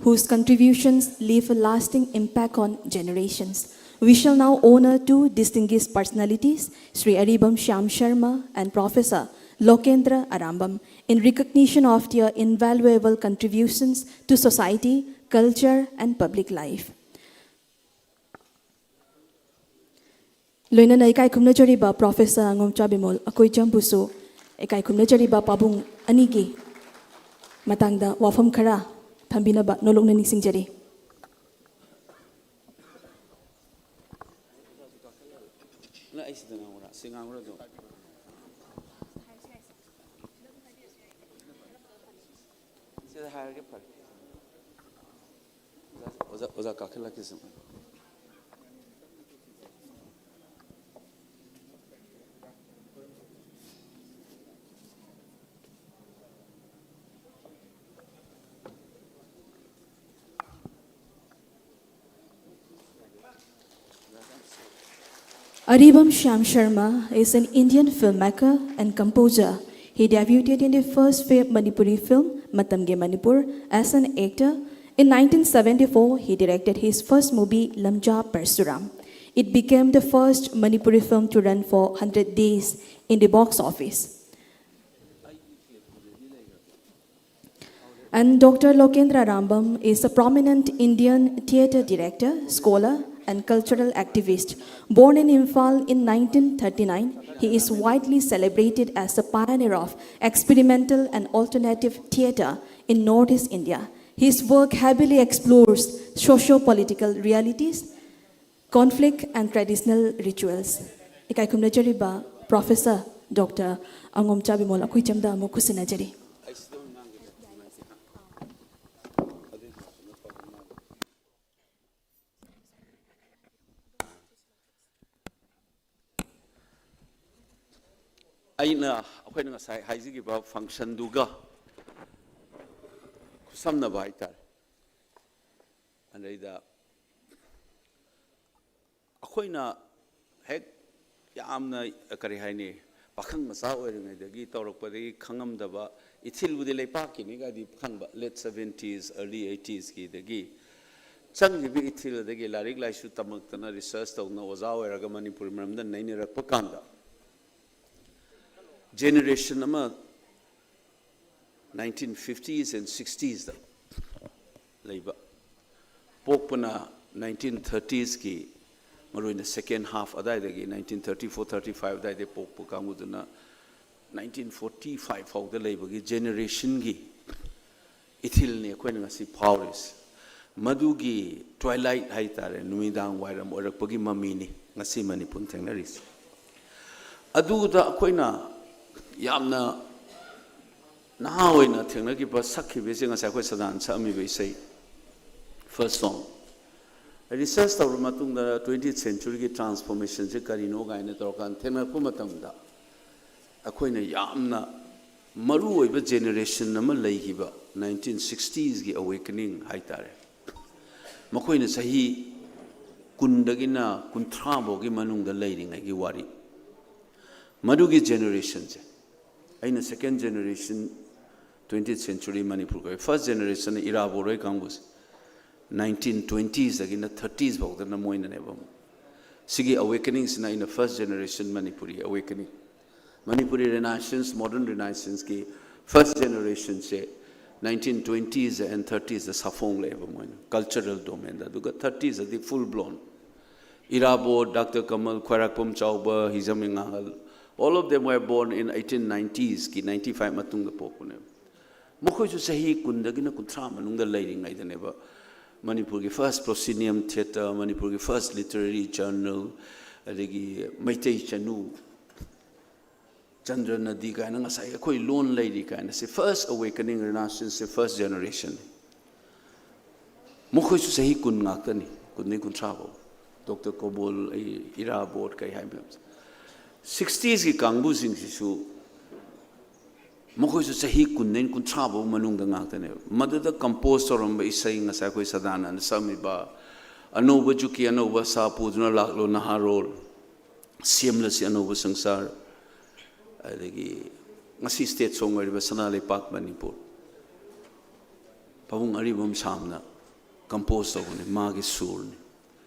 whose contributions leave a lasting impact on generations. We shall now honor two distinguished personalities, Sri Aribam Shyam Sharma and Professor Lokendra Arambam, in recognition of their invaluable contributions to society, culture, and public life. ꯂꯣꯏꯅꯅ ꯏꯀꯥꯏ ꯈꯨꯝꯅꯖꯔꯤꯕ Professor ꯑꯉꯣꯝꯆꯥ ꯕꯤꯃꯣꯜ ꯑꯀꯣꯏꯆꯝꯕꯨꯁꯨ ꯏꯀꯥꯏ ꯈꯨꯝꯅꯖꯔꯤꯕ ꯄꯥꯕꯨꯡ ꯑꯅꯤꯒꯤ ꯃꯇꯥꯡꯗ ꯋꯥꯐꯝ ꯈꯔ ꯊꯝꯕꯤꯅꯕ ꯅꯣꯂꯨꯛꯅ ꯅꯤꯡꯁꯤꯡꯖꯔꯤ꯫ ꯅꯪ ꯑꯩ ꯁꯤꯗ ꯉꯥꯡꯉꯨꯔꯥ? ꯁꯤ ꯉꯥꯡꯉꯨꯔꯥ ꯑꯗꯨꯝ? ꯁꯤꯗ ꯍꯥꯏꯔꯒꯦ, ꯐꯔꯦ꯫ ꯑꯣꯖꯥ, ꯑꯣꯖꯥ ꯀꯥꯈꯠꯂꯛꯀꯦ ꯁꯨꯝ꯫ Aribam Shyam Sharma is an Indian filmmaker and composer. He debuted in the first film, Manipuri film, Matamgi Manipur, as an actor. In nineteen seventy-four, he directed his first movie, Lamja Parsuram. It became the first Manipuri film to run for hundred days in the box office. And Doctor Lokendra Rambam is a prominent Indian theatre director, scholar, and cultural activist. Born in Imphal in nineteen thirty-nine, he is widely celebrated as a pioneer of experimental and alternative theatre in Northeast India. His work heavily explores socio-political realities, conflict and traditional rituals. ꯏꯀꯥꯏ ꯈꯨꯝꯅꯖꯔꯤꯕ Professor Doctor ꯑꯉꯣꯝꯆꯥ ꯕꯤꯃꯣꯜ ꯑꯩꯈꯣꯏ ꯆꯝꯗ ꯑꯃꯨꯛ ꯈꯨꯠꯁꯤꯟꯅꯖꯔꯤ꯫ ꯑꯩꯅ, ꯑꯩꯈꯣꯏꯅ ꯉꯁꯥꯏ ꯍꯥꯏꯖꯈꯤꯕ functionꯗꯨꯒ ꯈꯨꯠꯁꯝꯅꯕ ꯍꯥꯏꯇꯥꯔꯦ꯫ ꯑꯗꯩꯗ ꯑꯩꯈꯣꯏꯅ ꯍꯦꯛ ꯌꯥꯝꯅ, ꯀꯔꯤ ꯍꯥꯏꯅꯤ, ꯄꯥꯈꯪ ꯃꯆꯥ ꯑꯣꯏꯔꯤꯉꯩꯗꯒꯤ ꯇꯧꯔꯛꯄꯗꯒꯤ ꯈꯪꯉꯝꯗꯕ, ꯏꯊꯤꯜꯕꯨꯗꯤ ꯂꯩꯄꯥꯛꯀꯤꯅꯤꯒꯗꯤ ꯈꯪꯕ, late seventies, early eightieskiꯗꯒꯤ ꯆꯪꯈꯤꯕ ꯏꯊꯤꯜ, ꯑꯗꯒꯤ ꯂꯥꯏꯔꯤꯛ ꯂꯥꯏꯁꯨ ꯇꯝꯃꯛꯇꯅ, ꯔꯤꯁꯔꯁ ꯇꯧꯗꯅ, ꯑꯣꯖꯥ ꯑꯣꯏꯔꯒ ꯃꯅꯤꯄꯨꯔꯤ ꯃꯔꯝꯗ ꯅꯩꯅꯔꯛꯄ ꯀꯥꯟꯗ, ꯖꯦꯅꯦꯔꯦꯁꯟ ꯑꯃ, nineteen fifties and sixtiesꯇ ꯂꯩꯕ, ꯄꯣꯛꯄꯅ nineteen thirtiesꯀꯤ, ꯃꯔꯨꯑꯣꯏꯅ second half ꯑꯗꯥꯏꯗꯒꯤ, nineteen thirty four thirty five ꯑꯗꯥꯏꯗꯒꯤ ꯄꯣꯛꯄ ꯀꯥꯡꯕꯨꯗꯨꯅ nineteen forty five ꯐꯥꯎꯗ ꯂꯩꯕꯒꯤ ꯖꯦꯅꯦꯔꯦꯁꯟꯒꯤ ꯏꯊꯤꯜꯅꯤ ꯑꯩꯈꯣꯏꯅ ꯉꯁꯤ ꯐꯥꯎꯔꯤꯁꯦ꯫ ꯃꯗꯨꯒꯤ twilight ꯍꯥꯏꯇꯥꯔꯦ, ꯅꯨꯃꯤꯗꯥꯡ ꯋꯥꯏꯔꯝ ꯑꯣꯏꯔꯛꯄꯒꯤ ꯃꯃꯤꯅꯤ ꯉꯁꯤ ꯃꯅꯤꯄꯨꯔꯅ ꯊꯦꯡꯅꯔꯤꯁꯦ꯫ ꯑꯗꯨꯗ ꯑꯩꯈꯣꯏꯅ ꯌꯥꯝꯅ ꯅꯍꯥ ꯑꯣꯏꯅ ꯊꯦꯡꯅꯈꯤꯕ, ꯁꯛꯈꯤꯕꯁꯦ ꯉꯁꯥꯏ ꯑꯩꯈꯣꯏ ꯁꯗꯥꯅꯟꯗꯅ ꯁꯛꯑꯝꯃꯤꯕ ꯏꯁꯩ, first song꯫ ꯔꯤꯁꯔꯁ ꯇꯧꯔꯕ ꯃꯇꯨꯡꯗ twentieth centuryꯒꯤ transformationꯁꯦ ꯀꯔꯤꯅꯣ ꯀꯥꯏꯅ ꯇꯧꯔꯀꯥꯟꯗ ꯊꯦꯡꯅꯔꯛꯄ ꯃꯇꯝꯗ, ꯑꯩꯈꯣꯏꯅ ꯌꯥꯝꯅ ꯃꯔꯨ ꯑꯣꯏꯕ ꯖꯦꯅꯦꯔꯦꯁꯟ ꯑꯃ ꯂꯩꯈꯤꯕ, nineteen sixtiesꯀꯤ awakening ꯍꯥꯏꯇꯥꯔꯦ, ꯃꯈꯣꯏꯅ ꯆꯍꯤ ꯀꯨꯟꯗꯒꯤꯅ ꯀꯨꯟꯊ꯭ꯔꯥ ꯐꯥꯎꯒꯤ ꯃꯅꯨꯡꯗ ꯂꯩꯔꯤꯉꯩꯒꯤ ꯋꯥꯔꯤ꯫ ꯃꯗꯨꯒꯤ ꯖꯦꯅꯦꯔꯦꯁꯟꯁꯦ, ꯑꯩꯅ second generation twentieth century ꯃꯅꯤꯄꯨꯔꯒꯤ ꯑꯣꯏ꯫ First generation ꯏꯔꯥꯕꯣꯠ ꯍꯣꯏ ꯀꯥꯡꯕꯨꯁꯦ, nineteen twentiesꯗꯒꯤꯅ thirties ꯐꯥꯎꯗꯅ ꯃꯣꯏꯅꯅꯦꯕ꯫ ꯁꯤꯒꯤ awakeningꯁꯤꯅ ꯑꯩꯅ first generation Manipuri awakening, Manipuri renaissance, modern renaissanceꯀꯤ first generationꯁꯦ nineteen twenties and thirtiesꯗ ꯁꯥꯐꯣꯡꯂꯛꯑꯦꯕ ꯃꯣꯏꯅ, cultural domainꯗ꯫ ꯑꯗꯨꯒ thirtiesꯗꯗꯤ full blown ꯏꯔꯥꯕꯣꯠ, ꯗꯥꯛꯇꯔ ꯀꯃꯜ, ꯈ꯭ꯋꯥꯏꯔꯥꯛꯄꯝ ꯆꯥꯎꯕ, ꯍꯤꯖꯝ ꯏꯉꯥꯜ, all of them were born in eighteen ninetiesꯀꯤ ninety five ꯃꯇꯨꯡꯗ ꯄꯣꯛꯄꯅꯦꯕ꯫ ꯃꯈꯣꯏꯁꯨ ꯆꯍꯤ ꯀꯨꯟꯗꯒꯤꯅ ꯀꯨꯟꯊ꯭ꯔꯥ ꯃꯅꯨꯡꯗ ꯂꯩꯔꯤꯉꯩꯗꯅꯦꯕ ꯃꯅꯤꯄꯨꯔꯒꯤ first proscenium theatre, ꯃꯅꯤꯄꯨꯔꯒꯤ first literary journal, ꯑꯗꯒꯤ ꯃꯩꯇꯩ ꯆꯅꯨ, ꯆꯟꯗ꯭ꯔ ꯅꯗꯤ ꯀꯥꯏꯅ ꯉꯁꯥꯏ ꯑꯩꯈꯣꯏ ꯂꯣꯟ ꯂꯩꯔꯤ ꯀꯥꯏꯅ ꯁꯤ first awakening, renaissanceꯁꯦ first generation꯫ ꯃꯈꯣꯏꯁꯨ ꯆꯍꯤ ꯀꯨꯟ ꯉꯥꯛꯇꯅꯤ, ꯀꯨꯟꯗꯒꯤ ꯀꯨꯟꯊ꯭ꯔꯥ ꯐꯥꯎ꯫ ꯗꯣꯛꯇꯔ ꯀꯣꯕꯣꯜ, ꯑꯩ, ꯏꯔꯥꯕꯣꯠ, ꯀꯩ ꯍꯥꯏ ꯃꯌꯥꯝꯁꯦ꯫ Sixtiesꯀꯤ ꯀꯥꯡꯕꯨꯁꯤꯡꯁꯤꯁꯨ ꯃꯈꯣꯏꯁꯨ ꯆꯍꯤ ꯀꯨꯟꯗꯒꯤ ꯀꯨꯟꯊ꯭ꯔꯥ ꯐꯥꯎ ꯃꯅꯨꯡꯗ ꯉꯥꯛꯇꯅꯦꯕ꯫ ꯃꯗꯨꯗ compose ꯇꯧꯔꯝꯕ ꯏꯁꯩ, ꯉꯁꯥꯏ ꯑꯩꯈꯣꯏ ꯁꯗꯥꯅꯟꯗꯅ ꯁꯛꯑꯝꯃꯤꯕ "ꯑꯅꯧꯕ ꯖꯨꯛꯀꯤ ꯑꯅꯧꯕ ꯑꯁꯥ ꯄꯨꯗꯨꯅ ꯂꯥꯛꯂꯣ ꯅꯍꯥꯔꯣꯜ", "ꯁꯦꯝꯂꯁꯤ ꯑꯅꯧꯕ ꯁꯪꯁꯥꯔ", ꯑꯗꯒꯤ ꯉꯁꯤ state song ꯑꯣꯏꯔꯤꯕ "ꯁꯅꯥ ꯂꯩꯄꯥꯛ ꯃꯅꯤꯄꯨꯔ", "ꯄꯥꯕꯨꯡ ꯑꯔꯤꯕꯝ ꯁꯥꯝꯅ", ꯀꯝꯄꯣꯖ ꯇꯧꯕꯅꯤ, ꯃꯥꯒꯤ ꯁꯨꯔꯅꯤ꯫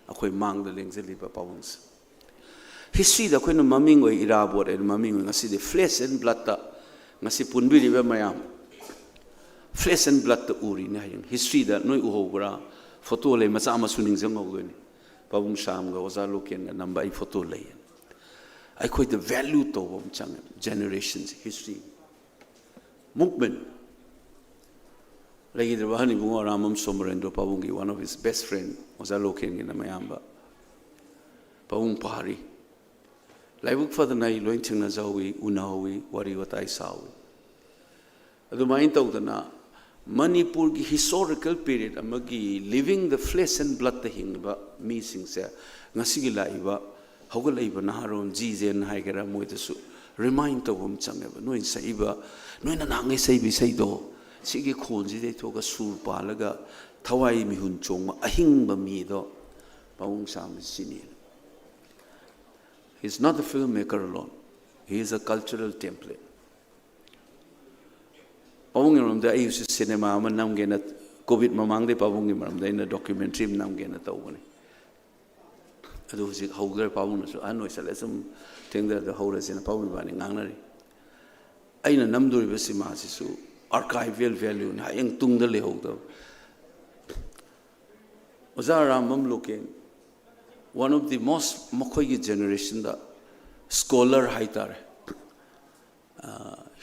ꯑꯩꯈꯣꯏ ꯃꯥꯡꯗ ꯂꯦꯡꯖꯜꯂꯤꯕ ꯄꯥꯕꯨꯡꯁꯦ꯫ ꯍꯤꯁꯇ꯭ꯔꯤꯗ ꯑꯩꯈꯣꯏꯅ ꯃꯃꯤꯡ ꯑꯣꯏ, ꯏꯔꯥꯕꯣꯠ ꯍꯥꯏꯅ ꯃꯃꯤꯡ ꯑꯣꯏ, ꯉꯁꯤꯗꯤ ꯐ꯭ꯂꯦꯁ ꯑꯦꯟ ꯕ꯭ꯂꯠꯇ ꯉꯁꯤ ꯄꯨꯟꯕꯤꯔꯤꯕ ꯃꯌꯥꯝ, ꯐ꯭ꯂꯦꯁ ꯑꯦꯟ ꯕ꯭ꯂꯠꯇ ꯎꯔꯤꯅꯤ꯫ ꯍꯌꯦꯡ ꯍꯤꯁꯇ꯭ꯔꯤꯗ ꯅꯣꯏ ꯎꯍꯧꯕ꯭ꯔꯥ? ꯐꯣꯇꯣ ꯂꯩ, ꯃꯆꯥ ꯃꯁꯨ ꯅꯤꯡꯁꯤꯡꯍꯧꯗꯣꯏꯅꯤ꯫ ꯄꯥꯕꯨꯡ ꯁꯥꯝꯒ ꯑꯣꯖꯥ ꯂꯣꯀꯦꯟꯒ ꯅꯝꯕ ꯑꯩ ꯐꯣꯇꯣ ꯂꯩ꯫ ꯑꯩꯈꯣꯏꯗ ꯚꯦꯂ꯭ꯌꯨ ꯇꯧꯕ ꯑꯃ ꯆꯪꯉꯦ, ꯖꯦꯅꯦꯔꯦꯁꯟꯁꯦ, ꯍꯤꯁꯇ꯭ꯔꯤ, ꯃꯨꯚꯃꯦꯟ꯫ ꯂꯩꯈꯤꯗ꯭ꯔꯕ ꯑꯍꯟ ꯏꯕꯨꯡꯉꯣ Arambam Somorendro, ꯄꯥꯕꯨꯡꯒꯤ one of his best friend, ꯑꯣꯖꯥ ꯂꯣꯀꯦꯟꯒꯤꯅ ꯃꯌꯥꯝꯕ꯫ ꯄꯥꯕꯨꯡ ꯄꯥꯔꯤ꯫ ꯂꯥꯏꯕꯛ ꯐꯗꯅ ꯑꯩ ꯂꯣꯏ ꯊꯦꯡꯅꯖꯍꯧꯏ, ꯎꯅꯍꯧꯏ, ꯋꯥꯔꯤ ꯋꯥꯇꯥꯏ ꯁꯥꯍꯧꯏ꯫ ꯑꯗꯨꯃꯥꯏꯅ ꯇꯧꯗꯅ ꯃꯅꯤꯄꯨꯔꯒꯤ ꯍꯤꯁꯇꯣꯔꯤꯀꯦꯜ ꯄꯤꯔꯤꯌꯠ ꯑꯃꯒꯤ living the flesh and bloodꯇ ꯍꯤꯡꯂꯤꯕ ꯃꯤꯁꯤꯡꯁꯦ ꯉꯁꯤꯒꯤ ꯂꯥꯛꯏꯕ ꯍꯧꯒꯠꯂꯛꯏꯕ ꯅꯍꯥꯔꯣꯟ ꯖꯤ ꯖꯦꯟ ꯍꯥꯏꯒꯦꯔꯥ, ꯃꯣꯏꯗꯁꯨ ꯔꯤꯃꯥꯏꯟ ꯇꯧꯕ ꯑꯃ ꯆꯪꯉꯦꯕ꯫ ꯅꯣꯏꯅ ꯁꯛꯏꯕ, ꯅꯣꯏꯅ ꯅꯍꯥꯟꯉꯩ ꯁꯛꯏꯕ ꯏꯁꯩꯗꯣ, ꯁꯤꯒꯤ ꯈꯣꯟꯁꯤꯗꯩ ꯊꯣꯛꯑꯒ ꯁꯨꯔ ꯄꯥꯜꯂꯒ ꯊꯋꯥꯏ ꯃꯤꯍꯨꯟ ꯆꯣꯡꯕ ꯑꯍꯤꯡꯕ ꯃꯤꯗꯣ ꯄꯥꯕꯨꯡ ꯁꯥꯝꯅ ꯁꯤꯅꯤ꯫ He is not a filmmaker alone. He is a cultural template. ꯄꯥꯕꯨꯡꯒꯤ ꯃꯔꯝꯗ ꯑꯩ ꯍꯧꯖꯤꯛ ꯁꯤꯅꯦꯃꯥ ꯑꯃ ꯅꯝꯒꯦꯅ, ꯀꯣꯚꯤꯗ ꯃꯃꯥꯡꯗꯩ ꯄꯥꯕꯨꯡꯒꯤ ꯃꯔꯝꯗ ꯑꯩꯅ ꯗꯣꯀ꯭ꯌꯨꯃꯦꯟꯇꯔꯤ ꯑꯃ ꯅꯝꯒꯦꯅ ꯇꯧꯕꯅꯤ꯫ ꯑꯗꯨ ꯍꯧꯖꯤꯛ ꯍꯧꯗ꯭ꯔꯦ, ꯄꯥꯕꯨꯡꯅꯁꯨ ꯑꯍꯟ ꯑꯣꯏꯁꯜꯂꯦ, ꯁꯨꯝ ꯊꯦꯡꯗꯔꯗ ꯍꯧꯔꯁꯦꯅ ꯄꯥꯕꯨꯡ ꯏꯕꯥꯅꯤ ꯉꯥꯡꯅꯔꯤ꯫ ꯑꯩꯅ ꯅꯝꯗꯣꯔꯤꯕ ꯁꯤꯃꯥꯁꯤꯁꯨ archival valueꯅꯤ, ꯍꯌꯦꯡ ꯇꯨꯡꯗ ꯂꯩꯍꯧꯗꯕ꯫ ꯑꯣꯖꯥ ꯔꯥꯝꯕꯝ local, one of the most, ꯃꯈꯣꯏꯒꯤ ꯖꯦꯅꯦꯔꯦꯁꯟꯗ ꯁ꯭ꯀꯣꯂꯔ ꯍꯥꯏꯇꯥꯔꯦ,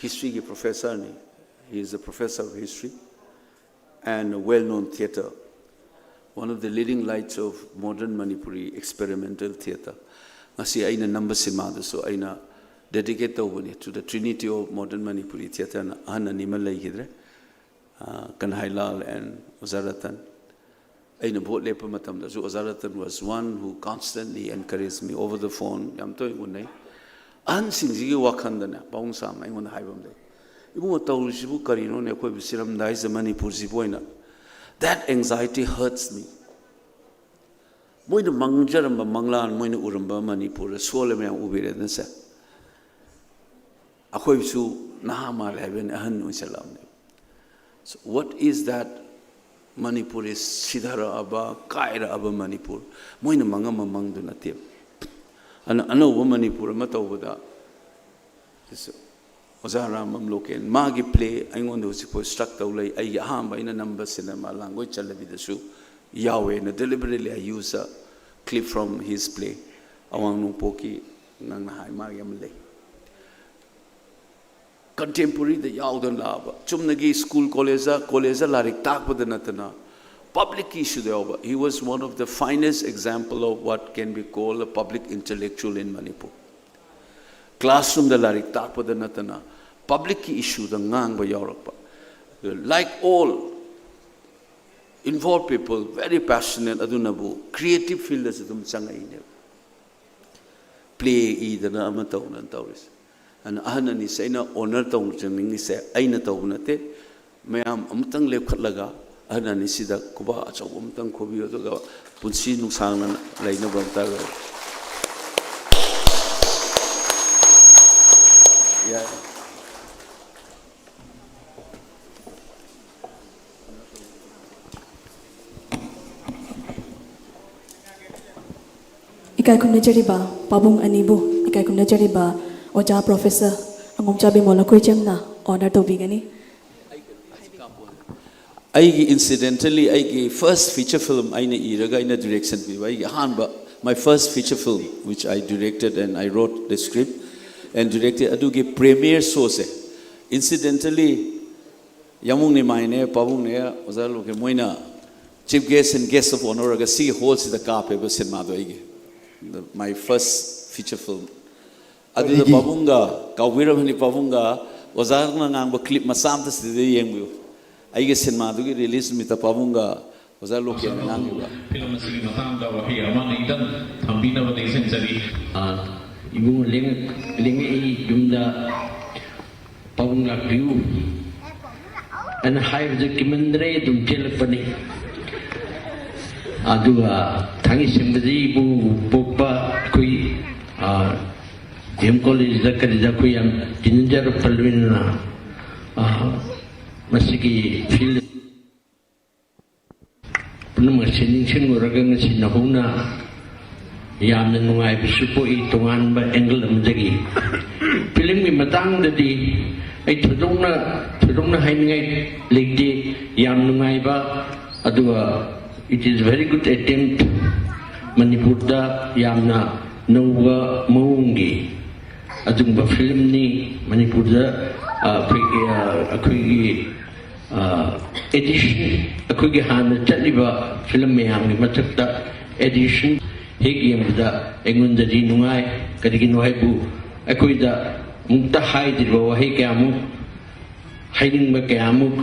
ꯍꯤꯁꯇ꯭ꯔꯤꯒꯤ ꯄ꯭ꯔꯣꯐꯦꯁꯔꯅꯤ꯫ He is a professor of history and a well-known theatre, one of the leading lights of modern Manipuri experimental theatre. ꯉꯁꯤ ꯑꯩꯅ ꯅꯝꯕ ꯁꯤꯅꯦꯃꯥꯗꯨꯁꯨ ꯑꯩꯅ dedicate ꯇꯧꯕꯅꯤ to the trinity of modern Manipuri theatreꯅ꯫ ꯑꯍꯟ ꯑꯅꯤꯃꯛ ꯂꯩꯈꯤꯗ꯭ꯔꯦ, ꯑ, ꯀꯟꯍꯥꯏꯂꯥꯜ and ꯑꯣꯖꯥ ꯔꯇꯟ꯫ ꯑꯩꯅ ꯚꯣꯠ ꯂꯦꯞꯄ ꯃꯇꯝꯗꯁꯨ ꯑꯣꯖꯥ Ratan was one who constantly encouraged me over the phone, ꯌꯥꯝ ꯇꯣꯏꯅ ꯎꯅꯩ꯫ ꯑꯍꯟꯁꯤꯡꯁꯤꯒꯤ ꯋꯥꯈꯜꯗꯅꯦ, ꯄꯥꯕꯨꯡ ꯁꯥꯝꯅ ꯑꯩꯉꯣꯟꯗ ꯍꯥꯏꯕ ꯑꯃ ꯂꯩ, "ꯏꯕꯨꯡꯉꯣ, ꯇꯧꯔꯤꯁꯤꯕꯨ ꯀꯔꯤꯅꯣꯅꯦ? ꯑꯩꯈꯣꯏꯕꯨ ꯁꯤꯔꯝꯗꯥꯏꯁꯤꯗ ꯃꯅꯤꯄꯨꯔꯁꯤꯕꯨ ꯑꯣꯏꯅ." That anxiety hurts me. ꯃꯣꯏꯅ ꯃꯪꯖꯔꯝꯕ ꯃꯪꯂꯥꯟ, ꯃꯣꯏꯅ ꯎꯔꯝꯕ ꯃꯅꯤꯄꯨꯔꯗ ꯁꯣꯜꯂꯦ ꯃꯌꯥꯝ ꯎꯕꯤꯔꯦꯗꯅ ꯁꯦ꯫ ꯑꯩꯈꯣꯏꯁꯨ ꯅꯍꯥ ꯃꯥꯜꯂꯦ ꯍꯥꯏꯕꯅꯤ, ꯑꯍꯟ ꯑꯣꯏꯁꯜꯂꯛꯑꯕꯅꯦ꯫ So what is that Manipur is ꯁꯤꯊꯔꯛꯑꯕ, ꯀꯥꯏꯔꯛꯑꯕ Manipur. ꯃꯣꯏꯅ ꯃꯪ ꯑꯃ ꯃꯪꯗꯨ ꯅꯠꯇꯦꯕ꯫ ꯑꯅ-, ꯑꯅꯧꯕ ꯃꯅꯤꯄꯨꯔ ꯑꯃ ꯇꯧꯕꯗ, ꯑꯣꯖꯥ ꯔꯥꯝ ꯑꯝꯂꯣꯀꯦꯟ, ꯃꯥꯒꯤ ꯄ꯭ꯂꯦ ꯑꯩꯉꯣꯟꯗ ꯍꯧꯖꯤꯛꯐꯥꯎ ꯁ꯭ꯇ꯭ꯔꯛ ꯇꯧ ꯂꯩ꯫ ꯑꯩꯒꯤ ꯑꯍꯥꯟꯕ ꯑꯩꯅ ꯅꯝꯕ ꯁꯤꯅꯦꯃꯥ ꯂꯥꯡꯒꯣꯏ ꯆꯠꯂꯕꯤꯗꯁꯨ ꯌꯥꯎꯋꯦ꯫ ꯑꯩꯅ deliberately I use a clip from his play, ꯑꯋꯥꯡ ꯅꯣꯡꯄꯣꯛꯀꯤ, ꯅꯪꯅ ꯍꯥꯏ ꯃꯥꯒꯤ ꯑꯃ ꯂꯩ꯫ ꯀꯟꯇꯦꯝꯄꯣꯔꯤꯗ ꯌꯥꯎꯗꯅ ꯂꯥꯛꯑꯕ, ꯆꯨꯝꯅꯒꯤ ꯁ꯭ꯀꯨꯜ ꯀꯣꯂꯦꯖꯇ, ꯀꯣꯂꯦꯖꯇ ꯂꯥꯏꯔꯤꯛ ꯇꯥꯛꯄꯗ ꯅꯠꯇꯅ ꯄꯕ꯭ꯂꯤꯛꯀꯤ ꯏꯁꯨꯗ ꯌꯥꯎꯕ꯫ He was one of the finest example of what can be called a public intellectual in Manipur. ꯀ꯭ꯂꯥꯁꯔꯨꯝꯗ ꯂꯥꯏꯔꯤꯛ ꯇꯥꯛꯄꯗ ꯅꯠꯇꯅ ꯄꯕ꯭ꯂꯤꯛꯀꯤ ꯏꯁꯨꯗ ꯉꯥꯡꯕ ꯌꯥꯎꯔꯛꯄ꯫ Like all involved people, very passionate, ꯑꯗꯨꯅꯕꯨ ꯀ꯭ꯔꯤꯌꯦꯇꯤꯞ ꯐꯤꯜꯗꯁꯨ ꯑꯗꯨꯝ ꯆꯪꯉꯛꯏꯅꯦꯕ꯫ ꯄ꯭ꯂꯦ ꯏꯗꯅ ꯑꯃ ꯇꯧꯗꯅ ꯇꯧꯔꯤꯁꯦ꯫ ꯑꯗꯨꯅ ꯑꯍꯟ ꯑꯅꯤꯁꯦ ꯑꯩꯅ ꯑꯣꯅꯔ ꯇꯧꯖꯅꯤꯡꯉꯤꯁꯦ ꯑꯩꯅ ꯇꯧꯕ ꯅꯠꯇꯦ꯫ ꯃꯌꯥꯝ ꯑꯃꯨꯛꯇꯪ ꯂꯦꯞꯈꯠꯂꯒ ꯑꯍꯟ ꯑꯅꯤꯁꯤꯗ ꯈꯨꯕꯥꯛ ꯑꯆꯧꯕ ꯑꯃꯇꯪ ꯈꯨꯕꯤꯌꯨ, ꯑꯗꯨꯒ ꯄꯨꯟꯁꯤ ꯅꯨꯡꯁꯥꯡꯅ ꯂꯩꯅꯕ ꯑꯝꯇ ꯌꯥꯏ꯫ ꯏꯀꯥꯏ ꯈꯨꯝꯅꯖꯔꯤꯕ ꯄꯥꯕꯨꯡ ꯑꯅꯤꯕꯨ ꯏꯀꯥꯏ ꯈꯨꯝꯅꯖꯔꯤꯕ ꯑꯣꯖꯥ ꯄ꯭ꯔꯣꯐꯦꯁꯔ ꯑꯉꯣꯝꯆꯥꯕꯤ ꯃꯣꯂꯈꯣꯏꯆꯝꯅ ꯑꯣꯅꯔ ꯇꯧꯕꯤꯒꯅꯤ꯫ ꯑꯩꯒꯤ incidentally ꯑꯩꯒꯤ first feature film ꯑꯩꯅ ꯏꯔꯒ ꯑꯩꯅ direction ꯄꯤꯕ, ꯑꯩꯒꯤ ꯑꯍꯥꯟꯕ, my first feature film which I directed and I wrote the script and directed, ꯑꯗꯨꯒꯤ premiere showꯁꯦ incidentally ꯌꯥꯃꯨꯡ ꯅꯤꯃꯥꯏꯅꯦ, ꯄꯥꯕꯨꯡꯅꯦ, ꯑꯣꯖꯥ ꯂꯣꯀꯦ, ꯃꯣꯏꯅ chief guest and guest of honour ꯑꯣꯏꯔꯒ ꯁꯤꯒꯤ ꯍꯣꯜꯁꯤꯗ ꯀꯥꯞꯄꯦꯕ ꯁꯤꯅꯦꯃꯥꯗꯣ ꯑꯩꯒꯤ, my first feature film꯫ ꯑꯗꯨꯗ ꯄꯥꯕꯨꯡꯒ, ꯀꯥꯎꯕꯤꯔꯕꯅꯤ, ꯄꯥꯕꯨꯡꯒ ꯑꯣꯖꯥꯅ ꯉꯥꯡꯕ ꯀ꯭ꯂꯤꯞ ꯃꯆꯥ ꯑꯝꯇ ꯁꯤꯗ ꯌꯦꯡꯕꯤꯌꯨ꯫ ꯑꯩꯒꯤ ꯁꯤꯅꯦꯃꯥꯗꯨꯒꯤ ꯔꯤꯂꯤꯖ ꯅꯨꯃꯤꯠꯇ ꯄꯥꯕꯨꯡꯒ ꯑꯣꯖꯥ ꯂꯣꯀꯦꯜꯅ ꯉꯥꯡꯈꯤꯕ꯫ ꯐꯤꯂꯝ ꯑꯁꯤꯒꯤ ꯃꯇꯥꯡꯗ ꯋꯥꯍꯩ ꯑꯃ ꯑꯅꯤꯗꯪ ꯊꯝꯕꯤꯅꯕ ꯅꯤꯡꯁꯤꯡꯖꯔꯤ꯫ ꯏꯕꯨꯡ ꯂꯦꯡꯉꯛꯏ ꯌꯨꯝꯗ ꯄꯥꯕꯨꯡ ꯂꯥꯛꯄꯤꯌꯨ ꯑꯅ ꯍꯥꯏꯕꯗ ꯀꯤꯃꯟꯗ꯭ꯔꯦ ꯑꯗꯨꯝ ꯆꯦꯜꯂꯛꯄꯅꯤ꯫ ꯑꯗꯨꯒ ꯊꯥꯡꯒꯩ ꯁꯦꯡꯕꯗꯤ ꯏꯕꯨꯡ ꯄꯣꯛꯄ ꯑꯩꯈꯣꯏ ꯗꯤ ꯑꯦꯝ ꯀꯣꯂꯦꯖꯇ ꯀꯔꯤꯗ ꯑꯩꯈꯣꯏ ꯌꯥꯝ ꯇꯤꯟꯅꯖꯔꯛꯄ ꯂꯣꯏꯅꯅ ꯃꯁꯤꯒꯤ ꯐꯤꯜ ꯄꯨꯝꯅꯃꯛꯁꯦ ꯅꯤꯡꯁꯤꯡꯂꯨꯔꯒ ꯉꯁꯤ ꯅꯧꯍꯧꯅ ꯌꯥꯝꯅ ꯅꯨꯡꯉꯥꯏꯕꯁꯨ ꯄꯣꯛꯏ꯫ ꯇꯣꯉꯥꯟꯕ ꯑꯦꯡꯒꯜ ꯑꯃꯗꯒꯤ ꯐꯤꯂꯝꯒꯤ ꯃꯇꯥꯡꯗꯗꯤ ꯑꯩ ꯊꯣꯏꯗꯣꯛꯅ ꯊꯣꯏꯗꯣꯛꯅ ꯍꯥꯏꯅꯤꯡꯉꯥꯏ ꯂꯩꯇꯦ꯫ ꯌꯥꯝ ꯅꯨꯡꯉꯥꯏꯕ, ꯑꯗꯨꯒ it is very good attempt꯫ ꯃꯅꯤꯄꯨꯔꯗ ꯌꯥꯝꯅ ꯅꯧꯕ ꯃꯑꯣꯡꯒꯤ ꯑꯗꯨꯒꯨꯝꯕ ꯐꯤꯂꯝꯅꯤ꯫ ꯃꯅꯤꯄꯨꯔꯗ, ꯑ, ꯑꯩꯈꯣꯏꯒꯤ, ꯑ, ꯑꯩꯈꯣꯏꯒꯤ ꯑꯦꯗꯤꯁꯟ, ꯑꯩꯈꯣꯏꯒꯤ ꯍꯥꯟꯅ ꯆꯠꯂꯤꯕ ꯐꯤꯂꯝ ꯃꯌꯥꯝꯒꯤ ꯃꯊꯛꯇ ꯑꯦꯗꯤꯁꯟ ꯍꯦꯛ ꯌꯦꯡꯕꯗ ꯑꯩꯉꯣꯟꯗꯗꯤ ꯅꯨꯡꯉꯥꯏ꯫ ꯀꯔꯤꯒꯤꯅꯣ ꯍꯥꯏꯕꯨ, ꯑꯩꯈꯣꯏꯗ ꯑꯃꯨꯛꯇ ꯍꯥꯏꯗ꯭ꯔꯤꯕ ꯋꯥꯍꯩ ꯀꯌꯥꯃꯨꯛ, ꯍꯥꯏꯅꯤꯡꯕ ꯀꯌꯥꯃꯨꯛ,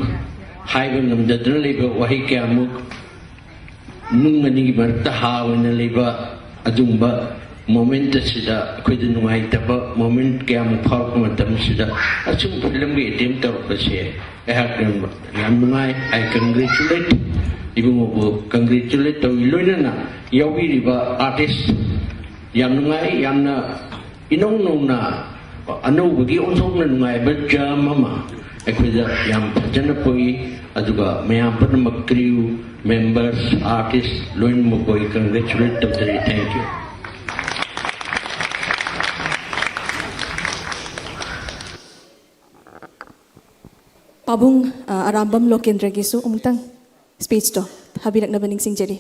ꯍꯥꯏꯕ ꯉꯝꯖꯗꯅ ꯂꯩꯕ ꯋꯥꯍꯩ ꯀꯌꯥꯃꯨꯛ, ꯅꯨꯡ ꯑꯅꯤꯒꯤ ꯃꯔꯛꯇ ꯍꯥ ꯑꯣꯏꯅ ꯂꯩꯕ ꯑꯗꯨꯒꯨꯝꯕ ꯃꯣꯃꯦꯟꯠ ꯑꯁꯤꯗ ꯑꯩꯈꯣꯏꯗ ꯅꯨꯡꯉꯥꯏꯇꯕ ꯃꯣꯃꯦꯟꯠ ꯀꯌꯥꯃꯨꯛ ꯐꯥꯎꯔꯛꯄ ꯃꯇꯝꯁꯤꯗ ꯑꯁꯨꯝ ꯐꯤꯂꯝꯒꯤ ꯑꯦꯇꯦꯝ ꯇꯧꯔꯛꯄꯁꯦ ꯑꯩꯍꯥꯛ ꯌꯥꯝ, ꯌꯥꯝ ꯅꯨꯡꯉꯥꯏ꯫ I congratulate ꯏꯕꯨꯡꯉꯣꯕꯨ, congratulate ꯇꯧꯏ꯫ ꯂꯣꯏꯅꯅ ꯌꯥꯎꯕꯤꯔꯤꯕ ꯑꯥꯔꯇꯤꯁ ꯌꯥꯝ ꯅꯨꯡꯉꯥꯏ꯫ ꯌꯥꯝꯅ ꯏꯅꯧ ꯅꯧꯅ ꯑꯅꯧꯕꯒꯤ ꯑꯣꯟꯊꯣꯛꯅ ꯅꯨꯡꯉꯥꯏꯕ ꯖꯔꯝ ꯑꯃ ꯑꯩꯈꯣꯏꯗ ꯌꯥꯝ ꯐꯖꯅ ꯄꯣꯛꯏ꯫ ꯑꯗꯨꯒ ꯃꯌꯥꯝ ꯄꯨꯝꯅꯃꯛ, crew members, artist ꯂꯣꯏꯅꯃꯛꯄꯨ ꯑꯩ congratulate ꯇꯧꯖꯔꯤ꯫ Thank you꯫ ꯄꯥꯕꯨꯡ ꯑ, ꯑꯔꯥꯝꯕꯝ ꯂꯣꯀꯦꯟꯗ꯭ꯔꯒꯤꯁꯨ ꯑꯃꯨꯛꯇꯪ ꯁ꯭ꯄꯤꯆꯇꯣ ꯊꯥꯕꯤꯔꯛꯅꯕ ꯅꯤꯡꯁꯤꯡꯖꯔꯤ꯫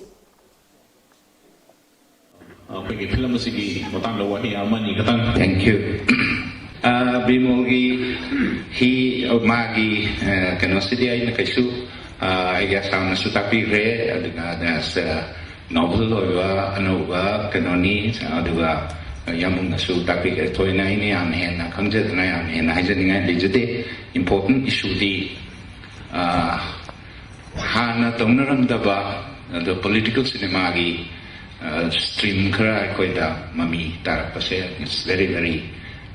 ꯑꯩꯈꯣꯏꯒꯤ ꯐꯤꯂꯝ ꯑꯁꯤꯒꯤ ꯃꯇꯥꯡꯗ ꯋꯥꯍꯩ ꯑꯃꯅꯤ ꯈꯛꯇꯪ꯫ Thank you꯫ ꯑ, ꯕꯤꯃꯣꯜꯒꯤ ꯍꯤ, ꯃꯥꯒꯤ, ꯑ, ꯀꯩꯅꯣꯁꯤꯗꯤ ꯑꯩꯅ ꯀꯩꯁꯨ, ꯑ, ꯑꯩꯒꯤ ꯑꯁꯥꯝꯅꯁꯨ ꯇꯥꯛꯄꯤꯈ꯭ꯔꯦ꯫ ꯑꯗꯨꯒ ꯑꯁ, ꯅꯣꯕꯦꯜ ꯑꯣꯏꯕ ꯑꯅꯧꯕ ꯀꯩꯅꯣꯅꯤ꯫ ꯑꯗꯨꯒ ꯌꯥꯝꯕꯨꯡꯅꯁꯨ ꯇꯥꯛꯄꯤꯈ꯭ꯔꯦ꯫ ꯊꯣꯏꯅ ꯑꯩꯅ ꯌꯥꯝ ꯍꯦꯟꯅ ꯈꯪꯖꯗꯅ ꯌꯥꯝ ꯍꯦꯟꯅ ꯍꯥꯏꯖꯅꯤꯡꯉꯥꯏ ꯂꯩꯖꯗꯦ꯫ ꯏꯝꯄꯣꯔꯇꯦꯟ ꯏꯁꯨꯗꯤ, ꯑ, ꯍꯥꯟꯅ ꯇꯧꯅꯔꯝꯗꯕ ꯑꯗꯣ ꯄꯣꯂꯤꯇꯤꯀꯦꯜ ꯁꯤꯅꯦꯃꯥꯒꯤ ꯁ꯭ꯇ꯭ꯔꯤꯝ ꯈꯔ ꯑꯩꯈꯣꯏꯗ ꯃꯃꯤ ꯇꯥꯔꯛꯄꯁꯦ, it's very very,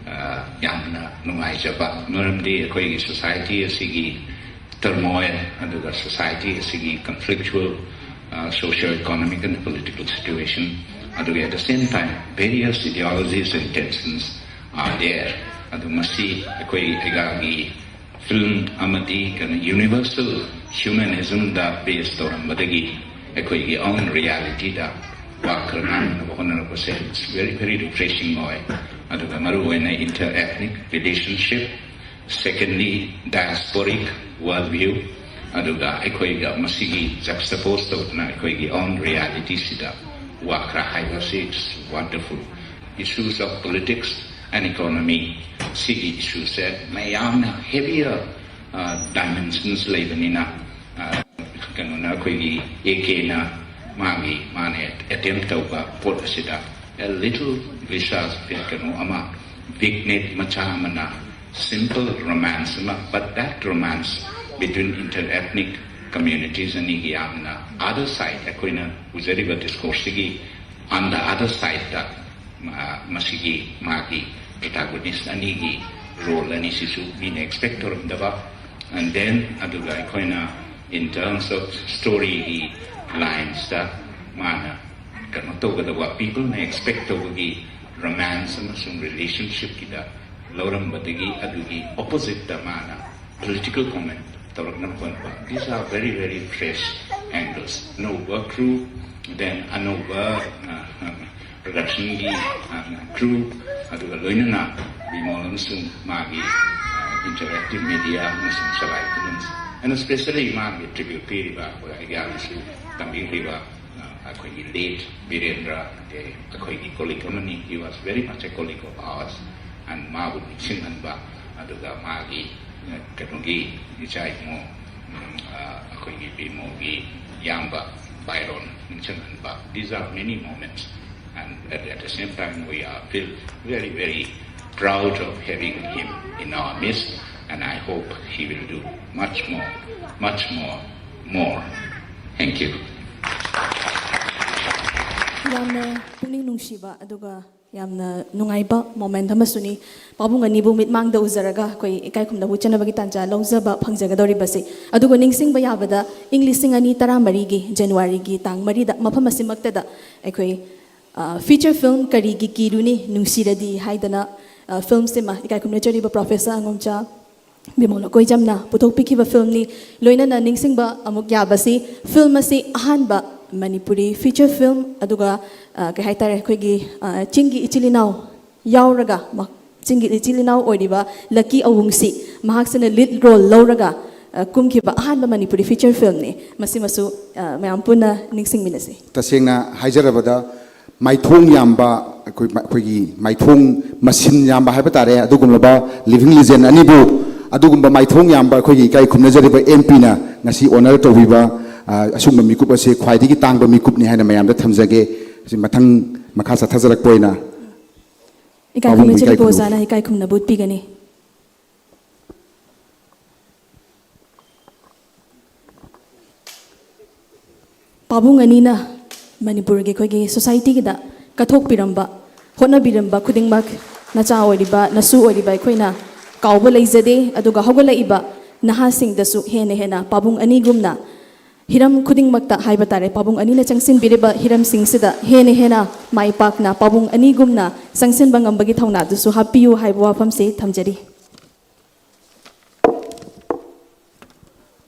ꯑ, ꯌꯥꯝꯅ ꯅꯨꯡꯉꯥꯏꯖꯕ꯫ ꯃꯔꯝꯗꯤ ꯑꯩꯈꯣꯏꯒꯤ ꯁꯣꯁꯥꯏꯇꯤ ꯑꯁꯤꯒꯤ ꯇꯔꯃꯣꯏꯜ, ꯑꯗꯨꯒ ꯁꯣꯁꯥꯏꯇꯤ ꯑꯁꯤꯒꯤ conflictual, socio economic and political situation, ꯑꯗꯨꯒ at the same time various ideologies and tensions are there꯫ ꯑꯗꯨ ꯃꯁꯤ ꯑꯩꯈꯣꯏ ꯑꯩꯒꯥꯒꯤ ꯐꯤꯂꯝ ꯑꯃꯗꯤ ꯀꯩꯅꯣ ꯌꯨꯅꯤꯚꯔꯁꯦꯜ ꯍ꯭ꯌꯨꯃꯦꯅꯤꯖꯝꯗ ꯕꯦꯁ ꯇꯧꯔꯝꯕꯗꯒꯤ ꯑꯩꯈꯣꯏꯒꯤ ꯑꯣꯟ ꯔꯤꯌꯥꯂꯤꯇꯤꯗ ꯋꯥ ꯈꯔ ꯉꯥꯡꯅꯕ ꯍꯣꯠꯅꯔꯛꯄꯁꯦ, it's very very refreshing ꯑꯣꯏ꯫ ꯑꯗꯨꯒ ꯃꯔꯨꯑꯣꯏꯅ inter ethnic relationship, secondly diasporic world view, ꯑꯗꯨꯒ ꯑꯩꯈꯣꯏꯒ ꯃꯁꯤꯒꯤ juxtapose ꯇꯧꯗꯨꯅ ꯑꯩꯈꯣꯏꯒꯤ ꯑꯣꯟ ꯔꯤꯌꯥꯂꯤꯇꯤꯁꯤꯗ ꯋꯥ ꯈꯔ ꯍꯥꯏꯕꯁꯤ, it's wonderful꯫ Issues of politics and economy, ꯁꯤꯒꯤ ꯏꯁꯨꯁꯦ ꯃꯌꯥꯝꯅ heavier dimensions ꯂꯩꯕꯅꯤꯅ, ꯀꯩꯅꯣꯅ, ꯑꯩꯈꯣꯏꯒꯤ ꯑꯦ ꯀꯦꯅ ꯃꯥꯒꯤ, ꯃꯥꯅ attempt ꯇꯧꯕ ꯄꯣꯠ ꯑꯁꯤꯗ a little ꯂꯤꯁꯥ, ꯀꯩꯅꯣ ꯑꯃ, vignette ꯃꯆꯥ ꯑꯃꯅ simple romance ꯑꯃ, but that romance between inter ethnic communities ꯑꯅꯤꯒꯤ ꯌꯥꯝꯅ other side, ꯑꯩꯈꯣꯏꯅ ꯎꯖꯔꯤꯕ discourseꯁꯤꯒꯤ on the other sideꯇ ꯃꯁꯤꯒꯤ ꯃꯥꯒꯤ protagonist ꯑꯅꯤꯒꯤ role ꯑꯅꯤꯁꯤꯁꯨ ꯃꯤꯅ expect ꯇꯧꯔꯝꯗꯕ꯫ And then ꯑꯗꯨꯒ ꯑꯩꯈꯣꯏꯅ in terms of storyꯒꯤ linesꯇ ꯃꯥꯅ ꯀꯩꯅꯣ ꯇꯧꯒꯗꯕ, peopleꯅ expect ꯇꯧꯕꯒꯤ romance ꯑꯃꯁꯨꯡ relationshipꯀꯤꯗ ꯂꯧꯔꯝꯕꯗꯒꯤ ꯑꯗꯨꯒꯤ oppositeꯇ ꯃꯥꯅ political comment ꯇꯧꯔꯛꯅꯕ ꯍꯣꯠꯅꯕ꯫ These are very very fresh angles꯫ ꯑꯅꯧꯕ crew, then ꯑꯅꯧꯕ productionꯒꯤ crew, ꯑꯗꯨꯒ ꯂꯣꯏꯅꯅ ꯕꯤꯃꯣꯜ ꯑꯃꯁꯨꯡ ꯃꯥꯒꯤ interactive media ꯑꯃꯁꯨꯡ ꯁꯂꯥꯏ films, and especially ꯃꯥꯒꯤ tribute ꯄꯤꯔꯤꯕ ꯑꯩꯈꯣꯏ ꯑꯩꯒꯤꯁꯨ ꯇꯝꯕꯤꯈ꯭ꯔꯤꯕ ꯑꯩꯈꯣꯏꯒꯤ late ꯕꯤꯔꯦꯟꯗ꯭ꯔ, ꯑꯩꯈꯣꯏꯒꯤ colleague ꯑꯃꯅꯤ꯫ He was very much a colleague of ours꯫ And ꯃꯥꯕꯨ ꯅꯤꯡꯁꯤꯡꯍꯟꯕ, ꯑꯗꯨꯒ ꯃꯥꯒꯤ ꯀꯩꯅꯣꯒꯤ ꯏꯆꯥ ꯏꯕꯨꯡꯉꯣ, ꯑꯩꯈꯣꯏꯒꯤ ꯕꯤꯃꯣꯜꯒꯤ ꯏꯌꯥꯝꯕ ꯕꯥꯏꯔꯣꯟ ꯅꯤꯡꯁꯤꯡꯍꯟꯕ꯫ These are many moments, and at, at the same time we are feel very very proud of having him in our midst, and I hope he will do much more, much more, more. Thank you. ꯌꯥꯝꯅ ꯄꯨꯛꯅꯤꯡ ꯅꯨꯡꯁꯤꯕ ꯑꯗꯨꯒ ꯌꯥꯝꯅ ꯅꯨꯡꯉꯥꯏꯕ moment ꯑꯃꯁꯨꯅꯤ꯫ ꯄꯥꯕꯨꯡ ꯑꯅꯤꯕꯨ ꯃꯤꯠꯃꯥꯡꯗ ꯎꯖꯔꯒ ꯑꯩꯈꯣꯏ ꯏꯀꯥꯏ ꯈꯨꯝꯅꯕ ꯎꯠꯆꯅꯕꯒꯤ ꯇꯥꯟꯖꯥ ꯂꯧꯖꯕ ꯐꯪꯖꯒꯗꯧꯔꯤꯕꯁꯤ꯫ ꯑꯗꯨꯒ ꯅꯤꯡꯁꯤꯡꯕ ꯌꯥꯕꯗ, ꯏꯪ ꯂꯤꯁꯤꯡ ꯑꯅꯤ ꯇꯔꯥꯃꯔꯤꯒꯤ Januaryꯒꯤ ꯇꯥꯡ ꯃꯔꯤꯗ ꯃꯐꯝ ꯑꯁꯤꯃꯛꯇꯗ ꯑꯩꯈꯣꯏ feature film ꯀꯔꯤꯒꯤ ꯀꯤꯔꯨꯅꯤ ꯅꯨꯡꯁꯤꯔꯗꯤ ꯍꯥꯏꯗꯅ filmꯁꯤꯃ ꯏꯀꯥꯏ ꯈꯨꯝꯅꯖꯔꯤꯕ professor ꯑꯉꯣꯝꯆꯥ ꯕꯤꯃꯣꯜ ꯂꯀꯣꯏꯖꯝꯅ ꯄꯨꯊꯣꯛꯄꯤꯈꯤꯕ ꯐꯤꯂꯝꯅꯤ꯫ ꯂꯣꯏꯅꯅ ꯅꯤꯡꯁꯤꯡꯕ ꯑꯃꯨꯛ ꯌꯥꯕꯁꯤ, ꯐꯤꯂꯝ ꯑꯁꯤ ꯑꯍꯥꯟꯕ ꯃꯅꯤꯄꯨꯔꯤ ꯐꯤꯆꯔ ꯐꯤꯂꯝ, ꯑꯗꯨꯒ, ꯑ, ꯀꯩ ꯍꯥꯏꯇꯥꯔꯦ, ꯑꯩꯈꯣꯏꯒꯤ, ꯑ, ꯆꯤꯡꯒꯤ ꯏꯆꯤꯜ ꯏꯅꯥꯎ ꯌꯥꯎꯔꯒ, ꯃ-, ꯆꯤꯡꯒꯤ ꯏꯆꯤꯜ ꯏꯅꯥꯎ ꯑꯣꯏꯔꯤꯕ ꯂꯛꯀꯤ ꯑꯋꯨꯡꯁꯤ ꯃꯍꯥꯛꯁꯤꯅ ꯂꯤꯗ ꯔꯣꯜ ꯂꯧꯔꯒ, ꯑ, ꯀꯨꯝꯈꯤꯕ ꯑꯍꯥꯟꯕ ꯃꯅꯤꯄꯨꯔꯤ ꯐꯤꯆꯔ ꯐꯤꯂꯝꯅꯤ꯫ ꯃꯁꯤꯃꯁꯨ, ꯑ, ꯃꯌꯥꯝ ꯄꯨꯟꯅ ꯅꯤꯡꯁꯤꯡꯃꯤꯟꯅꯁꯤ꯫ ꯇꯁꯦꯡꯅ ꯍꯥꯏꯖꯔꯕꯗ, ꯃꯥꯏꯊꯣꯡ ꯌꯥꯝꯕ, ꯑꯩꯈꯣꯏ, ꯑꯩꯈꯣꯏꯒꯤ ꯃꯥꯏꯊꯣꯡ ꯃꯁꯤꯟ ꯌꯥꯝꯕ ꯍꯥꯏꯕ ꯇꯥꯔꯦ, ꯑꯗꯨꯒꯨꯝꯂꯕ ꯂꯤꯚꯤꯡ ꯂꯤꯖꯦꯟ ꯑꯅꯤꯕꯨ, ꯑꯗꯨꯒꯨꯝꯕ ꯃꯥꯏꯊꯣꯡ ꯌꯥꯝꯕ ꯑꯩꯈꯣꯏꯒꯤ ꯏꯀꯥꯏ ꯈꯨꯝꯅꯖꯔꯤꯕ ꯑꯦꯝ ꯄꯤꯅ ꯉꯁꯤ ꯑꯣꯅꯔ ꯇꯧꯕꯤꯕ, ꯑ, ꯑꯁꯨꯝꯕ ꯃꯤꯀꯨꯞ ꯑꯁꯤ ꯈ꯭ꯋꯥꯏꯗꯒꯤ ꯇꯥꯡꯕ ꯃꯤꯀꯨꯞꯅꯤ ꯍꯥꯏꯅ ꯃꯌꯥꯝꯗ ꯊꯝꯖꯒꯦ꯫ ꯑꯁꯤ ꯃꯊꯪ ꯃꯈꯥ ꯆꯠꯊꯖꯔꯛꯄ ꯑꯣꯏꯅ ꯏꯀꯥꯏ ꯄꯥꯕꯨꯡꯕꯨ ꯈꯨꯝꯅꯖꯔꯤꯕ ꯏꯀꯥꯏ ꯈꯨꯝꯅꯧ꯫ ꯑꯣꯖꯥꯅ ꯏꯀꯥꯏ ꯈꯨꯝꯅꯕ ꯎꯠꯄꯤꯒꯅꯤ꯫ ꯄꯥꯕꯨꯡ ꯑꯅꯤꯅ ꯃꯅꯤꯄꯨꯔꯒꯤ ꯑꯩꯈꯣꯏꯒꯤ ꯁꯣꯁꯥꯏꯇꯤꯒꯤꯗ ꯀꯠꯊꯣꯛꯄꯤꯔꯝꯕ, ꯍꯣꯠꯅꯕꯤꯔꯝꯕ ꯈꯨꯗꯤꯡꯃꯛ ꯅꯆꯥ ꯑꯣꯏꯔꯤꯕ, ꯅꯁꯨ ꯑꯣꯏꯔꯤꯕ ꯑꯩꯈꯣꯏꯅ ꯀꯥꯎꯕ ꯂꯩꯖꯗꯦ꯫ ꯑꯗꯨꯒ ꯍꯧꯒꯠꯂꯛꯏꯕ ꯅꯍꯥꯁꯤꯡꯗꯁꯨ ꯍꯦꯟꯅ ꯍꯦꯟꯅ ꯄꯥꯕꯨꯡ ꯑꯅꯤꯒꯨꯝꯅ ꯍꯤꯔꯝ ꯈꯨꯗꯤꯡꯃꯛꯇ ꯍꯥꯏꯕ ꯇꯥꯔꯦ, ꯄꯥꯕꯨꯡ ꯑꯅꯤꯅ ꯆꯪꯁꯤꯟꯕꯤꯔꯤꯕ ꯍꯤꯔꯝꯁꯤꯡꯁꯤꯗ ꯍꯦꯟꯅ ꯍꯦꯟꯅ ꯃꯥꯏ ꯄꯥꯛꯅ ꯄꯥꯕꯨꯡ ꯑꯅꯤꯒꯨꯝꯅ ꯆꯪꯁꯤꯟꯕ ꯉꯝꯕꯒꯤ ꯊꯧꯅꯥꯗꯨꯁꯨ ꯍꯥꯞꯄꯤꯌꯨ ꯍꯥꯏꯕ ꯋꯥꯐꯝꯁꯤ ꯊꯝꯖꯔꯤ꯫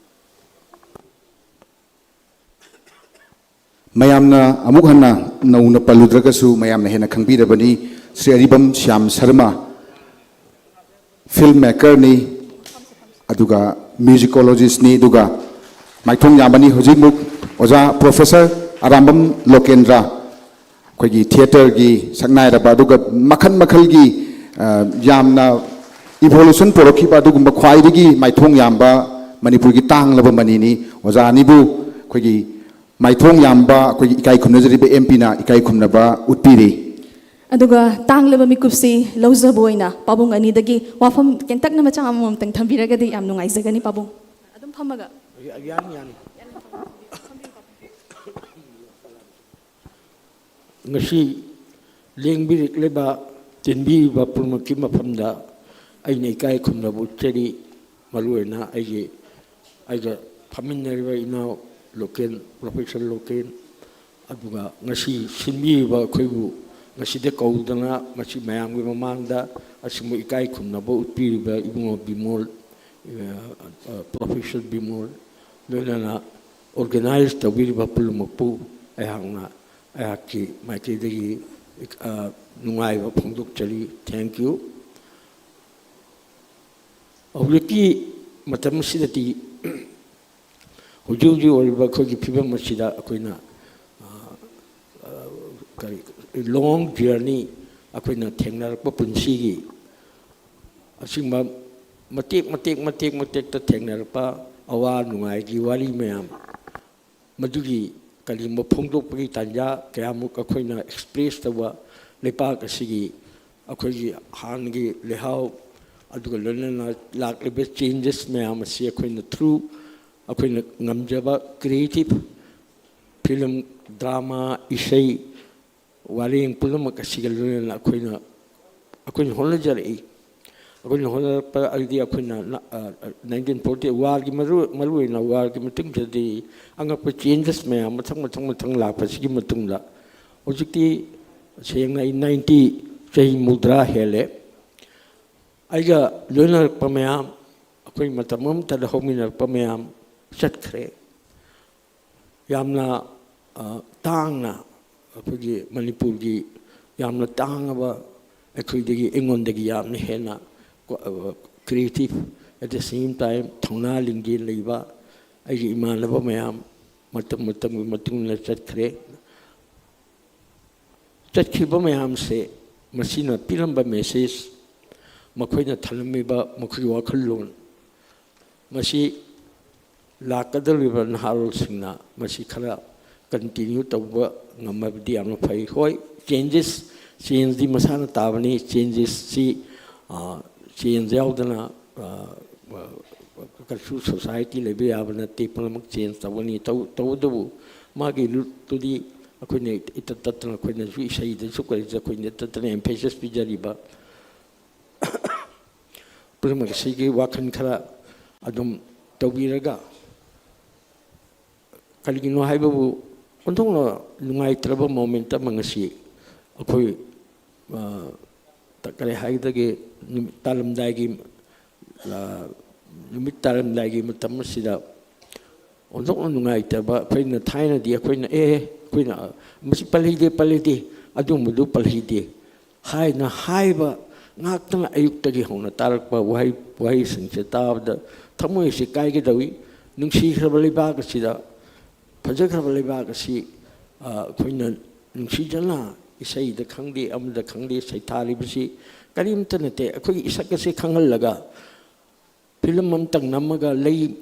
ꯃꯌꯥꯝꯅ ꯑꯃꯨꯛ ꯍꯟꯅ ꯅꯧꯅ ꯄꯜꯂꯨꯗ꯭ꯔꯒꯁꯨ ꯃꯌꯥꯝꯅ ꯍꯦꯟꯅ ꯈꯪꯕꯤꯔꯕꯅꯤ, ꯁ꯭ꯔꯤ ꯑꯔꯤꯕꯝ ꯁ꯭ꯌꯥꯝ ꯁꯔꯃ ꯐꯤꯜꯝ ꯃꯦꯀꯔꯅꯤ, ꯑꯗꯨꯒ ꯃ꯭ꯌꯨꯖꯤꯀꯣꯂꯣꯖꯤꯁꯅꯤ, ꯑꯗꯨꯒ ꯃꯥꯏꯊꯣꯡ ꯌꯥꯝꯕꯅꯤ꯫ ꯍꯧꯖꯤꯛꯃꯨꯛ ꯑꯣꯖꯥ ꯄ꯭ꯔꯣꯐꯦꯁꯔ ꯑꯔꯥꯝꯕꯝ ꯂꯣꯀꯦꯟꯗ꯭ꯔ, ꯑꯩꯈꯣꯏꯒꯤ ꯊꯤꯌꯦꯇꯔꯒꯤ ꯁꯛꯅꯥꯏꯔꯕ, ꯑꯗꯨꯒ ꯃꯈꯜ ꯃꯈꯜꯒꯤ, ꯑ, ꯌꯥꯝꯅ ꯏꯚꯣꯂꯨꯁꯟ ꯄꯨꯔꯛꯈꯤꯕ ꯑꯗꯨꯒꯨꯝꯕ ꯈ꯭ꯋꯥꯏꯗꯒꯤ ꯃꯥꯏꯊꯣꯡ ꯌꯥꯝꯕ ꯃꯅꯤꯄꯨꯔꯒꯤ ꯇꯥꯡꯂꯕ ꯃꯅꯤꯅꯤ꯫ ꯑꯣꯖꯥ ꯑꯅꯤꯕꯨ ꯑꯩꯈꯣꯏꯒꯤ ꯃꯥꯏꯊꯣꯡ ꯌꯥꯝꯕ ꯑꯩꯈꯣꯏꯒꯤ ꯏꯀꯥꯏ ꯈꯨꯝꯅꯖꯔꯤꯕ ꯑꯦꯝ ꯄꯤꯅ ꯏꯀꯥꯏ ꯈꯨꯝꯅꯕ ꯎꯠꯄꯤꯔꯤ꯫ ꯑꯗꯨꯒ ꯇꯥꯡꯂꯕ ꯃꯤꯀꯨꯞꯁꯤ ꯂꯧꯖꯕ ꯑꯣꯏꯅ ꯄꯥꯕꯨꯡ ꯑꯅꯤꯗꯒꯤ ꯋꯥꯐꯝ ꯇꯦꯟꯇꯛꯅ ꯃꯆꯥ ꯑꯃꯃꯝꯇꯪ ꯊꯝꯕꯤꯔꯒꯗꯤ ꯌꯥꯝ ꯅꯨꯡꯉꯥꯏꯖꯒꯅꯤ, ꯄꯥꯕꯨꯡ꯫ ꯑꯗꯨꯝ ꯐꯝꯃꯒ꯫ ꯌꯥꯅꯤ, ꯌꯥꯅꯤ꯫ ꯉꯁꯤ ꯂꯦꯡꯕꯤꯔꯛꯂꯤꯕ, ꯇꯤꯟꯕꯤꯔꯤꯕ ꯄꯨꯝꯅꯃꯛꯀꯤ ꯃꯐꯝꯗ ꯑꯩꯅ ꯏꯀꯥꯏ ꯈꯨꯝꯅꯕ ꯎꯠꯆꯔꯤ꯫ ꯃꯔꯨꯑꯣꯏꯅ ꯑꯩꯒꯤ, ꯑꯩꯒ ꯐꯝꯃꯤꯟꯅꯔꯤꯕ ꯏꯅꯥꯎ ꯂꯣꯀꯦꯟ, ꯄ꯭ꯔꯣꯐꯦꯁꯔ ꯂꯣꯀꯦꯟ, ꯑꯗꯨꯒ ꯉꯁꯤ ꯁꯤꯟꯕꯤꯔꯤꯕ ꯑꯩꯈꯣꯏꯕꯨ ꯉꯁꯤꯗ ꯀꯧꯗꯅ ꯃꯁꯤ ꯃꯌꯥꯝꯒꯤ ꯃꯃꯥꯡꯗ ꯑꯁꯤꯒꯨꯝꯕ ꯏꯀꯥꯏ ꯈꯨꯝꯅꯕ ꯎꯠꯄꯤꯔꯤꯕ ꯏꯕꯨꯡꯉꯣ ꯕꯤꯃꯣꯜ, ꯄ꯭ꯔꯣꯐꯦꯁꯔ ꯕꯤꯃꯣꯜ, ꯂꯣꯏꯅꯅ ꯑꯣꯔꯒꯅꯥꯏꯖ ꯇꯧꯕꯤꯔꯤꯕ ꯄꯨꯝꯅꯃꯛꯄꯨ ꯑꯩꯍꯥꯛꯅ, ꯑꯩꯍꯥꯛꯀꯤ ꯃꯥꯏꯀꯩꯗꯒꯤ, ꯑ, ꯅꯨꯡꯉꯥꯏꯕ ꯐꯣꯡꯗꯣꯛꯆꯔꯤ꯫ Thank you꯫ ꯍꯧꯖꯤꯛꯀꯤ ꯃꯇꯝ ꯑꯁꯤꯗꯗꯤ, ꯍꯧꯖꯤꯛ ꯍꯧꯖꯤꯛ ꯑꯣꯏꯔꯤꯕ ꯑꯩꯈꯣꯏꯒꯤ ꯐꯤꯕꯝ ꯑꯁꯤꯗ ꯑꯩꯈꯣꯏꯅ, ꯑ, ꯑ, ꯀꯔꯤ, ꯂꯣꯡ ꯖꯔꯅꯤ, ꯑꯩꯈꯣꯏꯅ ꯊꯦꯡꯅꯔꯛꯄ ꯄꯨꯟꯁꯤꯒꯤ ꯑꯁꯤꯒꯨꯝꯕ ꯃꯇꯦꯛ ꯃꯇꯦꯛ, ꯃꯇꯦꯛ ꯃꯇꯦꯛꯇ ꯊꯦꯡꯅꯔꯛꯄ ꯑꯋꯥ ꯅꯨꯡꯉꯥꯏꯒꯤ ꯋꯥꯔꯤ ꯃꯌꯥꯝ, ꯃꯗꯨꯒꯤ ꯀꯔꯤꯒꯨꯝꯕ ꯐꯣꯡꯗꯣꯛꯄꯒꯤ ꯇꯥꯟꯖꯥ ꯀꯌꯥꯃꯨꯛ ꯑꯩꯈꯣꯏꯅ ꯑꯦꯛꯁꯄ꯭ꯔꯦꯁ ꯇꯧꯕ, ꯂꯩꯄꯥꯛ ꯑꯁꯤꯒꯤ ꯑꯩꯈꯣꯏꯒꯤ ꯍꯥꯟꯅꯒꯤ ꯂꯩꯍꯥꯎ, ꯑꯗꯨꯒ ꯂꯣꯏꯅꯅ ꯂꯥꯛꯂꯤꯕ ꯆꯦꯟꯖꯦꯁ ꯃꯌꯥꯝ ꯑꯁꯤ ꯑꯩꯈꯣꯏꯅ ꯊ꯭ꯔꯨ ꯑꯩꯈꯣꯏꯅ ꯉꯝꯖꯕ ꯀ꯭ꯔꯤꯌꯦꯇꯤꯞ, ꯐꯤꯂꯝ, ꯗ꯭ꯔꯃꯥ, ꯏꯁꯩ, ꯋꯥꯔꯦꯡ ꯄꯨꯝꯅꯃꯛ ꯑꯁꯤꯒ ꯂꯣꯏꯅꯅ ꯑꯩꯈꯣꯏꯅ, ꯑꯩꯈꯣꯏꯅ ꯍꯣꯠꯅꯖꯔꯛꯏ꯫ ꯑꯩꯈꯣꯏꯅ ꯍꯣꯠꯅꯔꯛꯄ ꯑꯗꯨꯗꯤ ꯑꯩꯈꯣꯏꯅ ꯅ-, ꯑ, ꯑ, ꯅꯥꯏꯟꯇꯤꯟ ꯐꯣꯔꯇꯤ ꯋꯥꯔꯒꯤ ꯃꯔꯨ-, ꯃꯔꯨꯑꯣꯏꯅ ꯋꯥꯔꯒꯤ ꯃꯇꯨꯡꯗꯗꯤ ꯑꯉꯛꯄ ꯆꯦꯟꯖꯦꯁ ꯃꯌꯥꯝ ꯃꯊꯪ, ꯃꯊꯪ, ꯃꯊꯪ ꯂꯥꯛꯄꯁꯤꯒꯤ ꯃꯇꯨꯡꯗ ꯍꯧꯖꯤꯛꯇꯤ ꯁꯦꯡꯅ ꯑꯩ ꯅꯥꯏꯟꯇꯤ, ꯆꯍꯤ ꯃꯧꯗ꯭ꯔꯥ ꯍꯦꯜꯂꯦ꯫ ꯑꯩꯒ ꯂꯣꯏꯅꯔꯛꯄ ꯃꯌꯥꯝ, ꯑꯩꯈꯣꯏ ꯃꯇꯝ ꯑꯃꯠꯇꯗ ꯍꯧꯃꯤꯟꯅꯔꯛꯄ ꯃꯌꯥꯝ ꯆꯠꯈ꯭ꯔꯦ꯫ ꯌꯥꯝꯅ, ꯑ, ꯇꯥꯡꯅ, ꯑꯩꯈꯣꯏꯒꯤ ꯃꯅꯤꯄꯨꯔꯒꯤ ꯌꯥꯝꯅ ꯇꯥꯡꯉꯕ, ꯑꯩꯈꯣꯏꯗꯒꯤ, ꯑꯩꯉꯣꯟꯗꯒꯤ ꯌꯥꯝꯅ ꯍꯦꯟꯅ creative, at the same time ꯊꯧꯅꯥ ꯂꯤꯡꯖꯦꯜ ꯂꯩꯕ ꯑꯩꯒꯤ ꯏꯃꯥꯟꯅꯕ ꯃꯌꯥꯝ ꯃꯇꯝ ꯃꯇꯝꯒꯤ ꯃꯇꯨꯡ ꯏꯟꯅ ꯆꯠꯈ꯭ꯔꯦ꯫ ꯆꯠꯈꯤꯕ ꯃꯌꯥꯝꯁꯦ, ꯃꯁꯤꯅ ꯄꯤꯔꯝꯕ ꯃꯦꯁꯦꯖ, ꯃꯈꯣꯏꯅ ꯊꯝꯂꯝꯃꯤꯕ ꯃꯈꯣꯏꯒꯤ ꯋꯥꯈꯜꯂꯣꯟ, ꯃꯁꯤ ꯂꯥꯛꯀꯗꯧꯔꯤꯕ ꯅꯍꯥꯔꯣꯜꯁꯤꯡꯅ ꯃꯁꯤ ꯈꯔ ꯀꯟꯇꯤꯅ꯭ꯌꯨ ꯇꯧꯕ ꯉꯝꯃꯕꯗꯤ ꯌꯥꯝꯅ ꯐꯩ꯫ ꯍꯣꯏ, ꯆꯦꯟꯖꯦꯁ, ꯆꯦꯟꯖꯗꯤ ꯃꯁꯥꯅ ꯇꯥꯕꯅꯤ꯫ ꯆꯦꯟꯖꯦꯁꯁꯤ, ꯑ, ꯆꯦꯟꯖ ꯌꯥꯎꯗꯅ, ꯑ, ꯑ, ꯀꯩꯁꯨ ꯁꯣꯁꯥꯏꯇꯤ ꯂꯩꯕ ꯌꯥꯕ ꯅꯠꯇꯦ꯫ ꯄꯨꯝꯅꯃꯛ ꯆꯦꯟꯖ ꯇꯧꯒꯅꯤ꯫ ꯇꯧ-, ꯇꯧꯕꯇꯕꯨ ꯃꯥꯒꯤ ꯔꯨꯠꯇꯨꯗꯤ ꯑꯩꯈꯣꯏꯅ ꯏꯇꯠ ꯇꯠꯇꯅ, ꯑꯩꯈꯣꯏꯅꯁꯨ ꯏꯁꯩꯗꯁꯨ ꯀꯔꯤꯗꯁꯨ ꯑꯩꯈꯣꯏꯅ ꯏꯇꯠ ꯇꯠꯇꯅ ꯑꯦꯝꯐꯦꯁꯤꯁ ꯄꯤꯖꯔꯤꯕ ꯄꯨꯝꯅꯃꯛ ꯑꯁꯤꯒꯤ ꯋꯥꯈꯜ ꯈꯔ ꯑꯗꯨꯝ ꯇꯧꯕꯤꯔꯒ, ꯀꯔꯤꯒꯤꯅꯣ ꯍꯥꯏꯕꯕꯨ, ꯑꯣꯟꯊꯣꯛꯅ ꯅꯨꯡꯉꯥꯏꯇ꯭ꯔꯕ ꯃꯣꯃꯦꯟꯠ ꯑꯃ ꯉꯁꯤ ꯑꯩꯈꯣꯏ, ꯑ, ꯀꯔꯤ ꯍꯥꯏꯒꯗꯒꯦ, ꯅꯨꯃꯤꯠ ꯇꯥꯂꯝꯗꯥꯏꯒꯤ, ꯑ, ꯅꯨꯃꯤꯠ ꯇꯥꯔꯝꯗꯥꯏꯒꯤ ꯃꯇꯝ ꯑꯁꯤꯗ ꯑꯣꯟꯊꯣꯛꯅ ꯅꯨꯡꯉꯥꯏꯇꯕ, ꯑꯩꯈꯣꯏꯅ ꯊꯥꯏꯅꯗꯤ ꯑꯩꯈꯣꯏꯅ, "ꯑꯦ, ꯑꯩꯈꯣꯏꯅ ꯃꯁꯤ ꯄꯜꯍꯩꯗꯦ, ꯄꯜꯍꯩꯗꯦ", ꯑꯗꯨꯒꯨꯝꯕꯗꯨ ꯄꯜꯍꯩꯗꯦ ꯍꯥꯏꯅ ꯍꯥꯏꯕ ꯉꯥꯛꯇꯅ ꯑꯌꯨꯛꯇꯒꯤ ꯍꯧꯅ ꯇꯥꯔꯛꯄ ꯋꯥꯍꯩ, ꯋꯥꯍꯩꯁꯤꯡꯁꯦ ꯇꯥꯕꯗ ꯊꯃꯣꯏꯁꯤ ꯀꯥꯏꯒꯗꯧꯏ꯫ ꯅꯨꯡꯁꯤꯈ꯭ꯔꯕ ꯂꯩꯕꯥꯛ ꯑꯁꯤꯗ, ꯐꯖꯈ꯭ꯔꯕ ꯂꯩꯕꯥꯛ ꯑꯁꯤ, ꯑ, ꯑꯩꯈꯣꯏꯅ ꯅꯨꯡꯁꯤꯖꯅ ꯏꯁꯩꯗ ꯈꯪꯗꯦ, ꯑꯃꯗ ꯈꯪꯗꯦ, ꯁꯩꯊꯥꯔꯤꯕꯁꯤ ꯀꯔꯤꯝꯇ ꯅꯠꯇꯦ꯫ ꯑꯩꯈꯣꯏꯒꯤ ꯏꯁꯛ ꯑꯁꯤ ꯈꯪꯍꯜꯂꯒ ꯐꯤꯂꯝ ꯑꯃꯇꯪ ꯅꯝꯃꯒ ꯂꯩ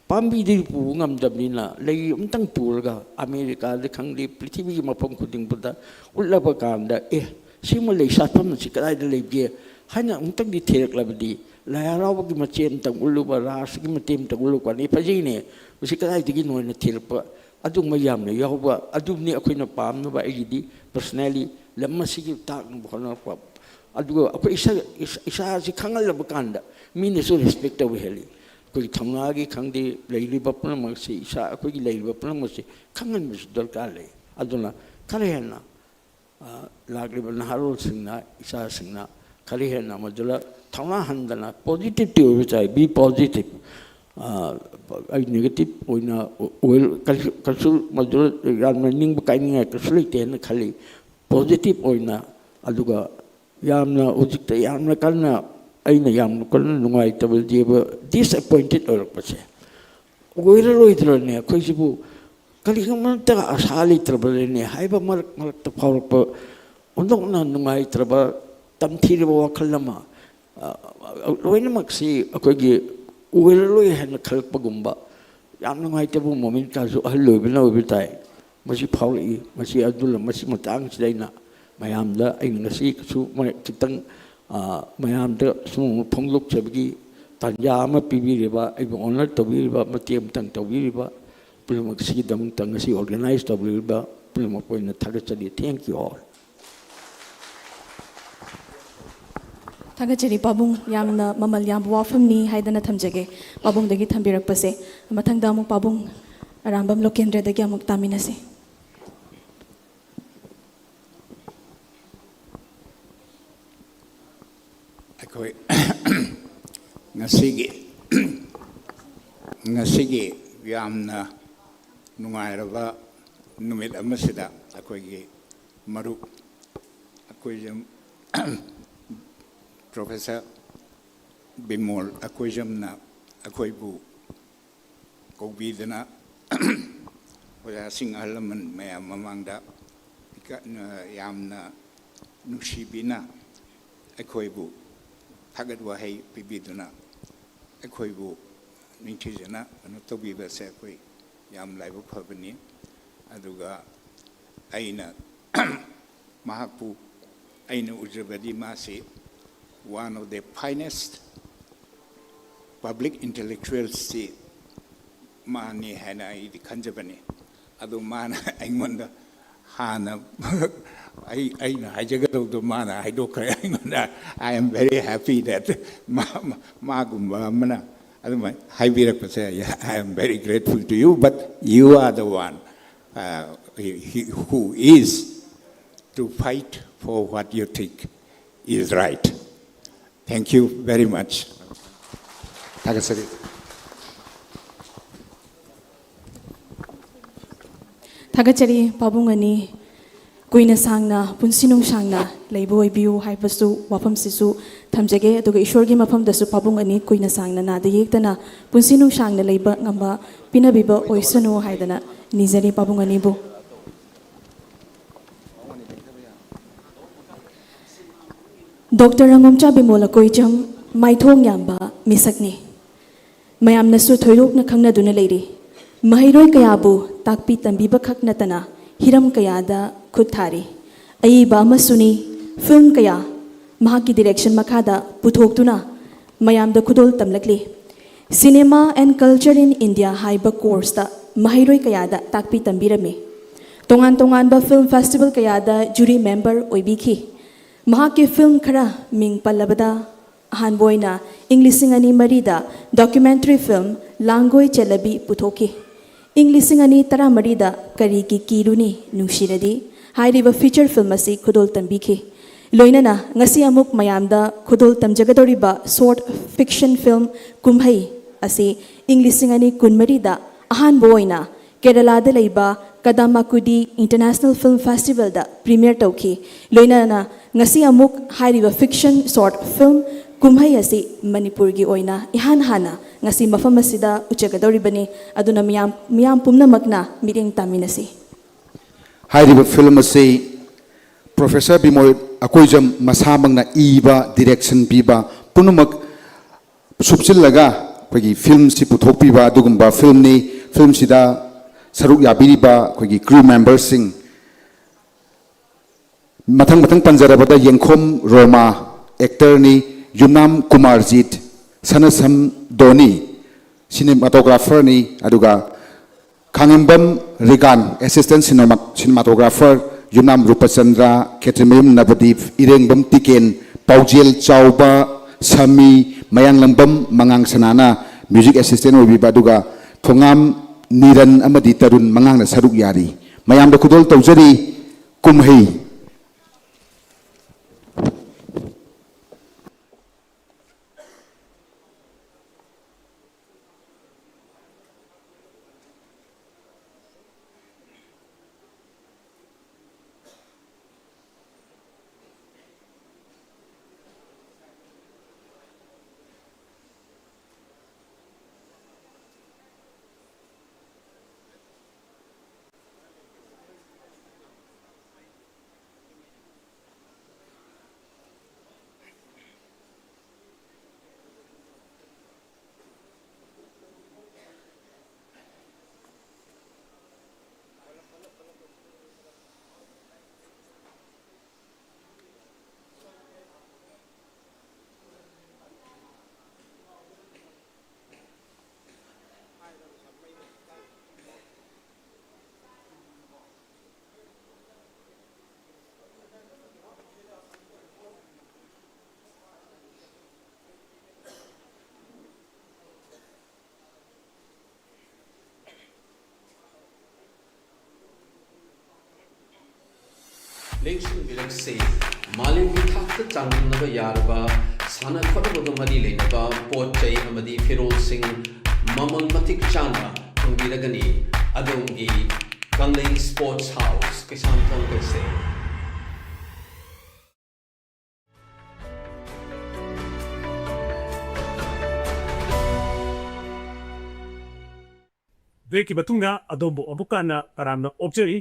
ꯄꯥꯝꯕꯤꯗꯤ ꯄꯨꯕ ꯉꯝꯗꯕꯅꯤꯅ ꯂꯩ ꯑꯃꯇꯪ ꯄꯨꯔꯒ ꯑꯃꯦꯔꯤꯀꯥꯗ ꯈꯪꯗꯦ, ꯄ꯭ꯔꯤꯊꯤꯕꯤꯒꯤ ꯃꯐꯝ ꯈꯨꯗꯤꯡꯃꯛꯇ ꯎꯠꯂꯕ ꯀꯥꯟꯗ, "ꯑꯦ, ꯁꯤꯒꯨꯝꯕ ꯂꯩ ꯁꯥꯠꯐꯝ ꯑꯁꯤ ꯀꯗꯥꯏꯗ ꯂꯩꯒꯦ?" ꯍꯥꯏꯅ ꯑꯃꯨꯛꯇꯪꯗꯤ ꯊꯤꯔꯛꯂꯕꯗꯤ, ꯂꯥꯏ ꯍꯔꯥꯎꯕꯒꯤ ꯃꯆꯦ ꯑꯃꯇꯪ ꯎꯠꯂꯨꯕ, ꯔꯥꯁꯀꯤ ꯃꯇꯦꯛ ꯑꯃꯇꯪ ꯎꯠꯂꯨꯕ ꯀꯥꯟꯗ, "ꯑꯦ, ꯐꯖꯩꯅꯦ, ꯃꯁꯤ ꯀꯗꯥꯏꯗꯒꯤꯅꯣ?" ꯍꯥꯏꯅ ꯊꯤꯔꯛꯄ ꯑꯗꯨꯒꯨꯝꯕ ꯌꯥꯝꯅ ꯌꯥꯎꯕ ꯑꯗꯨꯅꯤ ꯑꯩꯈꯣꯏꯅ ꯄꯥꯝꯅꯕ꯫ ꯑꯩꯒꯤꯗꯤ personally ꯂꯝ ꯑꯁꯤꯒꯤ ꯇꯥꯛꯅꯕ ꯍꯣꯠꯅꯔꯛꯄ꯫ ꯑꯗꯨꯒ ꯑꯩꯈꯣꯏ ꯏꯁꯥ, ꯏꯁꯥ, ꯏꯁꯥꯁꯤ ꯈꯪꯍꯜꯂꯕ ꯀꯥꯟꯗ ꯃꯤꯅꯁꯨ respect ꯇꯧꯕ ꯍꯦꯜꯂꯤ꯫ ꯑꯩꯈꯣꯏꯒꯤ ꯊꯧꯅꯥꯒꯤ ꯈꯪꯗꯦ, ꯂꯩꯔꯤꯕ ꯄꯨꯝꯅꯃꯛꯁꯤ, ꯏꯁꯥ ꯑꯩꯈꯣꯏꯒꯤ ꯂꯩꯔꯤꯕ ꯄꯨꯝꯅꯃꯛꯁꯤ ꯈꯪꯍꯟꯕꯁꯨ ꯗꯔꯀꯥꯔ ꯂꯩ꯫ ꯑꯗꯨꯅ ꯈꯔ ꯍꯦꯟꯅ, ꯑ, ꯂꯥꯛꯂꯤꯕ ꯅꯍꯥꯔꯣꯜꯁꯤꯡꯅ, ꯏꯆꯥꯁꯤꯡꯅ ꯈꯔ ꯍꯦꯟꯅ ꯃꯗꯨꯗ ꯊꯧꯅꯥ ꯍꯟꯗꯅ positive ꯇꯤ ꯑꯣꯏꯕ ꯇꯥꯏ, be positive꯫ ꯑ, ꯑꯩ negative ꯑꯣꯏꯅ ꯑꯣꯏ-, ꯀꯩꯁꯨ, ꯀꯩꯁꯨ ꯃꯗꯨꯗ ꯌꯥꯝꯅ ꯅꯤꯡꯕ ꯀꯥꯏꯅꯤꯡꯉꯥꯏ ꯀꯩꯁꯨ ꯂꯩꯇꯦ ꯍꯥꯏꯅ ꯈꯜꯂꯤ꯫ Positive ꯑꯣꯏꯅ, ꯑꯗꯨꯒ ꯌꯥꯝꯅ ꯍꯧꯖꯤꯛꯇ ꯌꯥꯝꯅ ꯀꯟꯅ, ꯑꯩꯅ ꯌꯥꯝꯅ ꯀꯟꯅ ꯅꯨꯡꯉꯥꯏꯇꯕꯗꯤ, disappointed ꯑꯣꯏꯔꯛꯄꯁꯦ꯫ ꯑꯣꯏꯔꯔꯣꯏꯗ꯭ꯔꯅꯦ? ꯑꯩꯈꯣꯏꯁꯤꯕꯨ ꯀꯔꯤꯒꯨꯝꯕ ꯑꯃꯇ ꯑꯁꯥ ꯂꯩꯇ꯭ꯔꯕꯅꯦ ꯍꯥꯏꯕ ꯃꯔꯛ ꯃꯔꯛꯇ ꯐꯥꯎꯔꯛꯄ ꯑꯣꯟꯊꯣꯛꯅ ꯅꯨꯡꯉꯥꯏꯇ꯭ꯔꯕ, ꯇꯝꯊꯤꯔꯕ ꯋꯥꯈꯜ ꯑꯃ, ꯑ, ꯂꯣꯏꯅꯃꯛꯁꯤ ꯑꯩꯈꯣꯏꯒꯤ ꯑꯣꯏꯔꯔꯣꯏ ꯍꯥꯏꯅ ꯈꯜꯂꯛꯄꯒꯨꯝꯕ ꯌꯥꯝ ꯅꯨꯡꯉꯥꯏꯇꯕ moment ꯀꯥꯁꯨ ꯑꯍꯜ ꯑꯣꯏꯕꯅ ꯑꯣꯏꯕ ꯇꯥꯏ꯫ ꯃꯁꯤ ꯐꯥꯎꯔꯛꯏ꯫ ꯃꯁꯤ ꯑꯗꯨꯅ ꯃꯁꯤ ꯃꯇꯥꯡꯁꯤꯗ ꯑꯩꯅ ꯃꯌꯥꯝꯗ, ꯑꯩꯅ ꯉꯁꯤ ꯀꯩꯁꯨ ꯃ-, ꯈꯤꯇꯪ, ꯑ, ꯃꯌꯥꯝꯗ ꯁꯨꯝ ꯐꯣꯡꯗꯣꯛꯆꯕꯒꯤ ꯇꯥꯟꯖꯥ ꯑꯃ ꯄꯤꯕꯤꯔꯤꯕ, ꯑꯩꯕꯨ honor ꯇꯧꯕꯤꯔꯤꯕ, ꯃꯇꯦꯡ ꯑꯃꯇꯪ ꯇꯧꯕꯤꯔꯤꯕ ꯄꯨꯝꯅꯃꯛꯁꯤꯒꯤꯗꯃꯛꯇ, ꯉꯁꯤ organize ꯇꯧꯕꯤꯔꯤꯕ ꯄꯨꯝꯅꯃꯛꯄꯨ ꯑꯩꯅ ꯊꯥꯒꯠꯆꯔꯤ꯫ Thank you all꯫ ꯊꯥꯒꯠꯆꯔꯤ ꯄꯥꯕꯨꯡ, ꯌꯥꯝꯅ ꯃꯃꯜ ꯌꯥꯝꯕ ꯋꯥꯐꯝꯅꯤ ꯍꯥꯏꯗꯅ ꯊꯝꯖꯒꯦ ꯄꯥꯕꯨꯡꯗꯒꯤ ꯊꯝꯕꯤꯔꯛꯄꯁꯦ꯫ ꯃꯊꯪꯗ ꯑꯃꯨꯛ ꯄꯥꯕꯨꯡ ꯑꯔꯥꯝꯕꯝ ꯂꯣꯀꯦꯟꯗ꯭ꯔꯗꯒꯤ ꯑꯃꯨꯛ ꯇꯥꯃꯤꯟꯅꯁꯤ꯫ ꯑꯩꯈꯣꯏ ꯉꯁꯤꯒꯤ ꯉꯁꯤꯒꯤ ꯌꯥꯝꯅ ꯅꯨꯡꯉꯥꯏꯔꯕ ꯅꯨꯃꯤꯠ ꯑꯃꯁꯤꯗ ꯑꯩꯈꯣꯏꯒꯤ ꯃꯔꯨꯞ ꯑꯩꯈꯣꯏ ꯄ꯭ꯔꯣꯐꯦꯁꯔ ꯕꯤꯃꯣꯜ ꯑꯀꯣꯏꯖꯝꯅ ꯑꯩꯈꯣꯏꯕꯨ ꯀꯧꯕꯤꯗꯨꯅ ꯑꯣꯖꯥꯁꯤꯡ ꯑꯍꯜ ꯂꯃꯟ ꯃꯌꯥꯝ ꯃꯃꯥꯡꯗ ꯏꯀ- ꯌꯥꯝꯅ ꯅꯨꯡꯁꯤꯕꯤꯅ ꯑꯩꯈꯣꯏꯕꯨ ꯊꯥꯒꯠ ꯋꯥꯍꯩ ꯄꯤꯕꯤꯗꯨꯅ ꯑꯩꯈꯣꯏꯕꯨ ꯅꯤꯡꯊꯤꯖꯅ ꯀꯩꯅꯣ ꯇꯧꯕꯤꯕꯁꯦ ꯑꯩꯈꯣꯏ ꯌꯥꯝ ꯂꯥꯏꯕꯛ ꯐꯕꯅꯤ꯫ ꯑꯗꯨꯒ ꯑꯩꯅ ꯃꯍꯥꯛꯄꯨ ꯑꯩꯅ ꯎꯖꯕꯗꯤ ꯃꯥꯁꯤ one of the finest public intellectualsꯁꯤ ꯃꯥꯅꯤ ꯍꯥꯏꯅ ꯑꯩꯗꯤ ꯈꯟꯖꯕꯅꯤ꯫ ꯑꯗꯨ ꯃꯥꯅ ꯑꯩꯉꯣꯟꯗ ꯍꯥꯟꯅ ꯑꯩ ꯑꯩꯅ ꯍꯥꯏꯖꯒꯗꯧꯗꯣ ꯃꯥꯅ ꯍꯥꯏꯗꯣꯛꯈ꯭ꯔꯦ ꯑꯩꯉꯣꯟꯗ꯫ I am very happy that ꯃꯥ- ꯃꯥꯒꯨꯝꯕ ꯑꯃꯅ ꯑꯗꯨꯃꯥꯏꯅ ꯍꯥꯏꯕꯤꯔꯛꯄꯁꯦ꯫ I am very grateful to you, but you are the one, uh, he- he- who is to fight for what you think is right. Thank you very much. ꯊꯥꯒꯠꯆꯔꯤ꯫ ꯊꯥꯒꯠꯆꯔꯤ ꯄꯥꯕꯨꯡ ꯑꯅꯤ꯫ ꯀꯨꯏꯅ ꯁꯥꯡꯅ ꯄꯨꯟꯁꯤ ꯅꯨꯡꯁꯥꯡꯅ ꯂꯩꯕ ꯑꯣꯏꯕꯤꯌꯨ ꯍꯥꯏꯕꯁꯨ ꯋꯥꯐꯝꯁꯤꯁꯨ ꯊꯝꯖꯒꯦ꯫ ꯑꯗꯨꯒ ꯏꯁꯣꯔꯒꯤ ꯃꯐꯝꯗꯁꯨ ꯄꯥꯕꯨꯡ ꯑꯅꯤ ꯀꯨꯏꯅ ꯁꯥꯡꯅ ꯅꯥꯗ ꯌꯦꯛꯇꯅ ꯄꯨꯟꯁꯤ ꯅꯨꯡꯁꯥꯡꯅ ꯂꯩꯕ ꯉꯝꯕ ꯄꯤꯅꯕꯤꯕ ꯑꯣꯏꯁꯅꯨ ꯍꯥꯏꯗꯅ ꯅꯤꯖꯔꯤ ꯄꯥꯕꯨꯡ ꯑꯅꯤꯕꯨ꯫ ꯗꯣꯛꯇꯔ ꯔꯪꯉꯣꯝꯆꯥ ꯕꯤꯃꯣꯜ ꯑꯀꯣꯏꯖꯝ ꯃꯥꯏꯊꯣꯡ ꯌꯥꯝꯕ ꯃꯤꯁꯛꯅꯤ꯫ ꯃꯌꯥꯝꯅꯁꯨ ꯊꯣꯏꯗꯣꯛꯅ ꯈꯪꯅꯗꯨꯅ ꯂꯩꯔꯤ꯫ ꯃꯍꯩꯔꯣꯏ ꯀꯌꯥꯕꯨ ꯇꯥꯛꯄꯤ ꯇꯝꯕꯤꯕ ꯈꯛ ꯅꯠꯇꯅ ꯍꯤꯔꯝ ꯀꯌꯥꯗ ꯈꯨꯠ ꯊꯥꯔꯤ꯫ ꯑꯏꯕ ꯑꯃꯁꯨꯅꯤ꯫ ꯐꯤꯂꯝ ꯀꯌꯥ ꯃꯍꯥꯛꯀꯤ ꯗꯤꯔꯦꯛꯁꯟ ꯃꯈꯥꯗ ꯄꯨꯊꯣꯛꯇꯨꯅ ꯃꯌꯥꯝꯗ ꯈꯨꯗꯣꯜ ꯇꯝꯂꯛꯂꯤ꯫ Cinema and Culture in India ꯍꯥꯏꯕ ꯀꯣꯔꯁꯇ ꯃꯍꯩꯔꯣꯏ ꯀꯌꯥꯗ ꯇꯥꯛꯄꯤ ꯇꯝꯕꯤꯔꯝꯃꯤ꯫ ꯇꯣꯉꯥꯟ ꯇꯣꯉꯥꯟꯕ ꯐꯤꯂꯝ ꯐꯦꯁꯇꯤꯚꯦꯜ ꯀꯌꯥꯗ ꯖꯨꯔꯤ ꯃꯦꯝꯕꯔ ꯑꯣꯏꯕꯤꯈꯤ꯫ ꯃꯍꯥꯛꯀꯤ ꯐꯤꯂꯝ ꯈꯔ ꯃꯤꯡ ꯄꯜꯂꯕꯗ, ꯑꯍꯥꯟꯕ ꯑꯣꯏꯅ ꯏꯪ ꯂꯤꯁꯤꯡ ꯑꯅꯤ ꯃꯔꯤꯗ ꯗꯣꯀ꯭ꯌꯨꯃꯦꯟꯇꯔꯤ ꯐꯤꯂꯝ ꯂꯥꯡꯒꯣꯏ ꯆꯦꯜꯂꯕꯤ ꯄꯨꯊꯣꯛꯈꯤ꯫ ꯏꯪ ꯂꯤꯁꯤꯡ ꯑꯅꯤ ꯇꯔꯥꯃꯔꯤꯗ ꯀꯔꯤꯒꯤ ꯀꯤꯔꯨꯅꯤ ꯅꯨꯡꯁꯤꯔꯗꯤ ꯍꯥꯏꯔꯤꯕ ꯐꯤꯆꯔ ꯐꯤꯂꯝ ꯑꯁꯤ ꯈꯨꯗꯣꯜ ꯇꯝꯕꯤꯈꯤ꯫ ꯂꯣꯏꯅꯅ ꯉꯁꯤ ꯑꯃꯨꯛ ꯃꯌꯥꯝꯗ ꯈꯨꯗꯣꯜ ꯇꯝꯖꯒꯗꯧꯔꯤꯕ short fiction film ꯀꯨꯝꯍꯩ ꯑꯁꯤ ꯏꯪ ꯂꯤꯁꯤꯡ ꯑꯅꯤ ꯀꯨꯟꯃꯔꯤꯗ ꯑꯍꯥꯟꯕ ꯑꯣꯏꯅ ꯀꯦꯔꯂꯥꯗ ꯂꯩꯕ ꯀꯗꯥꯃꯥꯀꯨꯗꯤ International Film Festivalꯗ premiere ꯇꯧꯈꯤ꯫ ꯂꯣꯏꯅꯅ ꯉꯁꯤ ꯑꯃꯨꯛ ꯍꯥꯏꯔꯤꯕ fiction short film ꯀꯨꯝꯍꯩ ꯑꯁꯤ ꯃꯅꯤꯄꯨꯔꯒꯤ ꯑꯣꯏꯅ ꯏꯍꯥꯟ ꯍꯥꯟꯅ ꯉꯁꯤ ꯃꯐꯝ ꯑꯁꯤꯗ ꯎꯠꯆꯒꯗꯧꯔꯤꯕꯅꯤ꯫ ꯑꯗꯨꯅ ꯃꯤꯌꯥꯝ, ꯃꯤꯌꯥꯝ ꯄꯨꯝꯅꯃꯛꯅ ꯃꯤꯠꯌꯦꯡ ꯇꯥꯃꯤꯟꯅꯁꯤ꯫ ꯍꯥꯏꯔꯤꯕ film ꯑꯁꯤ Professor ꯕꯤꯃꯣꯏ ꯑꯀꯣꯏꯖꯝ ꯃꯁꯥꯃꯛꯅ ꯏꯕ, direction ꯄꯤꯕ, ꯄꯨꯝꯅꯃꯛ ꯁꯨꯞꯆꯤꯜꯂꯒ ꯑꯩꯈꯣꯏꯒꯤ filmꯁꯤ ꯄꯨꯊꯣꯛꯄꯤꯕ ꯑꯗꯨꯒꯨꯝꯕ filmꯅꯤ꯫ Filmꯁꯤꯗ ꯁꯔꯨꯛ ꯌꯥꯕꯤꯔꯤꯕ ꯑꯩꯈꯣꯏꯒꯤ crew memberꯁꯤꯡ, ꯃꯊꯪ ꯃꯊꯪ ꯄꯟꯖꯔꯕꯗ ꯌꯦꯡꯈꯣꯝ ꯔꯣꯃꯥ actorꯅꯤ, ꯌꯨꯝꯅꯥꯝ ꯀꯨꯃꯥꯔꯖꯤꯠ, ꯁꯅꯁꯝ ꯗꯣꯅꯤ, cinematographerꯅꯤ, ꯑꯗꯨꯒ ꯈꯥꯉꯦꯝꯕꯝ ꯔꯤꯒꯥꯟ, assistant cinema-, cinematographer, ꯌꯨꯝꯅꯥꯝ ꯔꯨꯄꯆꯟꯗ꯭ꯔ, ꯈꯦꯇ꯭ꯔꯤꯃꯌꯨꯝ ꯅꯕꯗꯤꯞ, ꯏꯔꯦꯡꯕꯝ ꯇꯤꯀꯦꯟ, ꯄꯥꯎꯖꯦꯜ ꯆꯥꯎꯕ, ꯁꯃꯤ, ꯃꯌꯥꯡꯂꯝꯕꯝ ꯃꯉꯥꯡ ꯁꯅꯥꯅ music assistant ꯑꯣꯏꯕꯤꯕ, ꯑꯗꯨꯒ ꯊꯣꯉꯥꯝ ꯅꯤꯔꯟ ꯑꯃꯗꯤ ꯇꯔꯨꯟ ꯃꯉꯥꯡꯅ ꯁꯔꯨꯛ ꯌꯥꯔꯤ꯫ ꯃꯌꯥꯝꯗ ꯈꯨꯗꯣꯜ ꯇꯧꯖꯔꯤ꯫ ꯀꯨꯝꯍꯩ꯫ ꯂꯦꯡꯁꯤꯟꯕꯤꯔꯛꯁꯤ꯫ ꯃꯥꯂꯦꯝꯒꯤ ꯊꯥꯛꯇ ꯆꯥꯡꯗꯝꯅꯕ ꯌꯥꯔꯕ ꯁꯥꯟꯅ ꯈꯣꯠꯅꯕꯒ ꯃꯔꯤ ꯂꯩꯅꯕ ꯄꯣꯠ ꯆꯩ ꯑꯃꯗꯤ ꯐꯤꯔꯣꯜꯁꯤꯡ ꯃꯃꯜ ꯃꯇꯤꯛ ꯆꯥꯅ ꯐꯪꯕꯤꯔꯒꯅꯤ꯫ ꯑꯗꯣꯝꯒꯤ ꯀꯪꯂꯩ Sports House, ꯀꯩꯁꯥꯝꯊꯣꯡ ꯀꯩꯁꯦ꯫ ꯕ꯭ꯔꯦꯛꯀꯤ ꯃꯇꯨꯡꯗ ꯑꯗꯣꯝꯕꯨ ꯑꯃꯨꯛꯀ ꯍꯟꯅ ꯇꯔꯥꯝꯅ ꯑꯣꯛꯆꯔꯤ꯫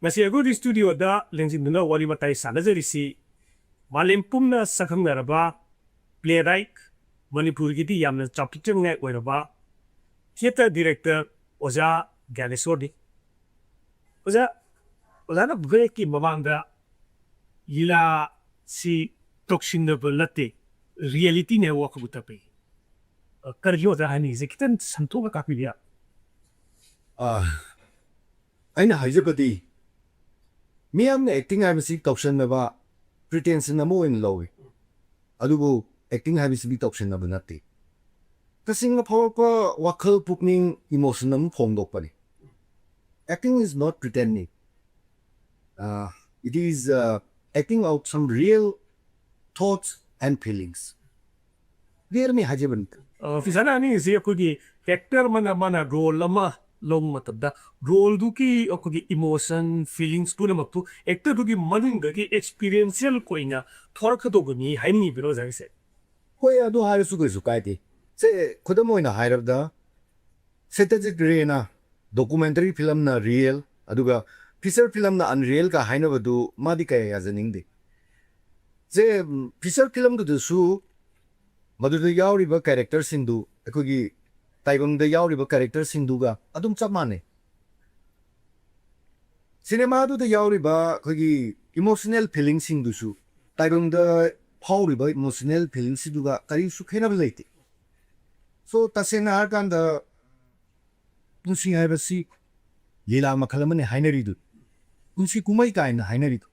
ꯉꯁꯤ ꯑꯩꯈꯣꯏꯒꯤ ꯁ꯭ꯇꯨꯗꯤꯑꯣꯗ ꯂꯦꯡꯁꯤꯟꯗꯨꯅ ꯋꯥꯔꯤ ꯋꯥꯇꯥꯏ ꯁꯥꯟꯅꯖꯔꯤꯁꯤ ꯃꯥꯂꯦꯝ ꯄꯨꯝꯅ ꯁꯛꯈꯪꯅꯔꯕ playwright, ꯃꯅꯤꯄꯨꯔꯒꯤꯗꯤ ꯌꯥꯝꯅ ꯆꯥꯎꯊꯣꯛꯆꯅꯤꯡꯉꯥꯏ ꯑꯣꯏꯔꯕ theatre director ꯑꯣꯖꯥ ꯒ꯭ꯌꯥꯅꯦꯁꯣꯔꯅꯤ꯫ ꯑꯣꯖꯥ, ꯑꯣꯖꯥꯅ ꯕ꯭ꯔꯦꯛꯀꯤ ꯃꯃꯥꯡꯗ ꯂꯤꯂꯥꯁꯤ ꯇꯧꯁꯤꯟꯅꯕ ꯅꯠꯇꯦ, reality ꯅꯦ ꯋꯥꯈꯜꯕꯨ ꯇꯞꯄꯤ꯫ ꯑ, ꯀꯔꯤꯅꯣ ꯑꯣꯖꯥ ꯍꯥꯏꯅꯤꯡꯉꯤꯁꯦ? ꯈꯤꯇꯪ ꯁꯟꯗꯣꯛꯅ ꯇꯥꯛꯄꯤꯕ ꯌꯥ-, ꯑ, ꯑꯩꯅ ꯍꯥꯏꯖꯕꯗꯤ, ꯃꯤꯌꯥꯝꯅ acting ꯍꯥꯏꯕꯁꯤ ꯇꯧꯁꯟꯅꯕ, pretension ꯑꯃ ꯑꯣꯏꯅ ꯂꯧꯏ꯫ ꯑꯗꯨꯕꯨ acting ꯍꯥꯏꯕꯁꯤꯗꯤ ꯇꯧꯁꯟꯅꯕ ꯅꯠꯇꯦ꯫ ꯇꯁꯦꯡꯅ ꯐꯥꯎꯔꯛꯄ ꯋꯥꯈꯜ, ꯄꯨꯛꯅꯤꯡ, emotion ꯑꯃ ꯐꯣꯡꯗꯣꯛꯄꯅꯤ꯫ Acting is not pretending. Uh, it is, uh, acting out some real thoughts and feelings. Realꯅꯤ ꯍꯥꯏꯖꯕꯅꯤ꯫ ꯑ, ꯐꯤꯖꯥꯅ ꯑꯅꯤꯁꯤ ꯑꯩꯈꯣꯏꯒꯤ actor ꯑꯃꯅ ꯃꯥꯅ role ꯑꯃ ꯂꯧꯕ ꯃꯇꯝꯗ roleꯗꯨꯒꯤ ꯑꯩꯈꯣꯏꯒꯤ emotion, feelings ꯄꯨꯝꯅꯃꯛꯇꯨ actorꯗꯨꯒꯤ ꯃꯅꯨꯡꯗꯒꯤ experiential ꯑꯣꯏꯅ ꯊꯣꯔꯛꯀꯗꯧꯕꯅꯤ ꯍꯥꯏꯅꯤꯡꯉꯤꯕ꯭ꯔꯣ ꯑꯣꯖꯥꯒꯤꯁꯦ? ꯍꯣꯏ, ꯑꯗꯨ ꯍꯥꯏꯔꯁꯨ ꯀꯩꯁꯨ ꯀꯥꯏꯗꯦ꯫ ꯁꯦ, ꯈꯨꯗꯝ ꯑꯣꯏꯅ ꯍꯥꯏꯔꯕꯗ, Satyajit Rayꯅ documentary filmꯅ real, ꯑꯗꯨꯒ feature filmꯅ unreal ꯀ ꯍꯥꯏꯅꯕꯗꯨ ꯃꯥꯗꯤ ꯀꯌꯥ ꯌꯥꯖꯅꯤꯡꯗꯦ꯫ ꯁꯦ, feature filmꯗꯨꯗꯁꯨ ꯃꯗꯨꯗ ꯌꯥꯎꯔꯤꯕ characterꯁꯤꯡꯗꯨ ꯑꯩꯈꯣꯏꯒꯤ ꯇꯥꯏꯕꯪꯗ ꯌꯥꯎꯔꯤꯕ characterꯁꯤꯡꯗꯨꯒ ꯑꯗꯨꯝ ꯆꯞ ꯃꯥꯟꯅꯩ꯫ ꯁꯤꯅꯦꯃꯥꯗꯨꯗ ꯌꯥꯎꯔꯤꯕ ꯑꯩꯈꯣꯏꯒꯤ emotional feelingꯁꯤꯡꯗꯨꯁꯨ ꯇꯥꯏꯕꯪꯗ ꯐꯥꯎꯔꯤꯕ emotional feelingꯁꯤꯡꯗꯨꯒ ꯀꯔꯤꯁꯨ ꯈꯦꯠꯅꯕ ꯂꯩꯇꯦ꯫ So, ꯇꯁꯦꯡꯅ ꯍꯥꯏꯔꯀꯥꯟꯗ ꯄꯨꯟꯁꯤ ꯍꯥꯏꯕꯁꯤ ꯂꯤꯂꯥ ꯃꯈꯜ ꯑꯃꯅꯤ ꯍꯥꯏꯅꯔꯤꯗꯨ, ꯄꯨꯟꯁꯤ ꯀꯨꯝꯍꯩ ꯀꯥꯏꯅ ꯍꯥꯏꯅꯔꯤꯗꯨ꯫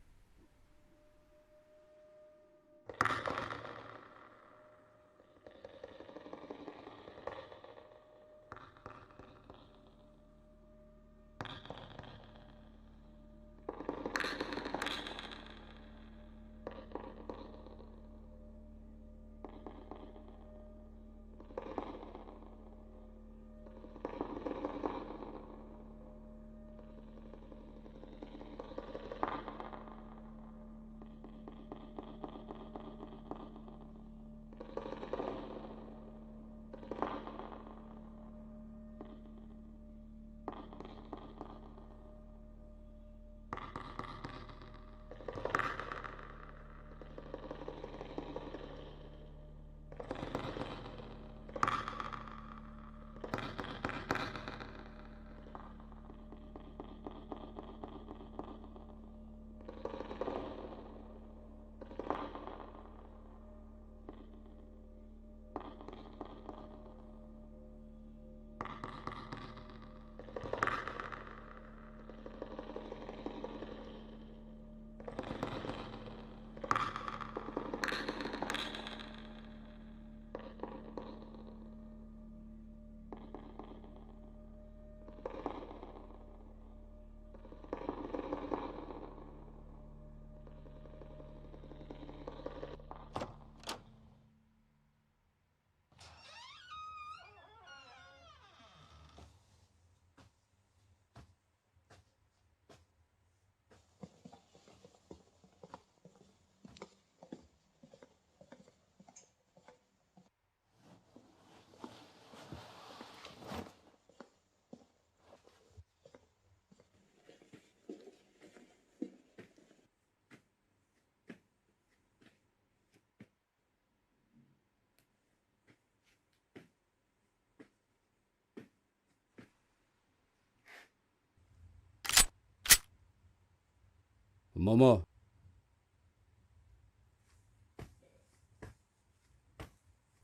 ꯃꯣꯃꯣ꯫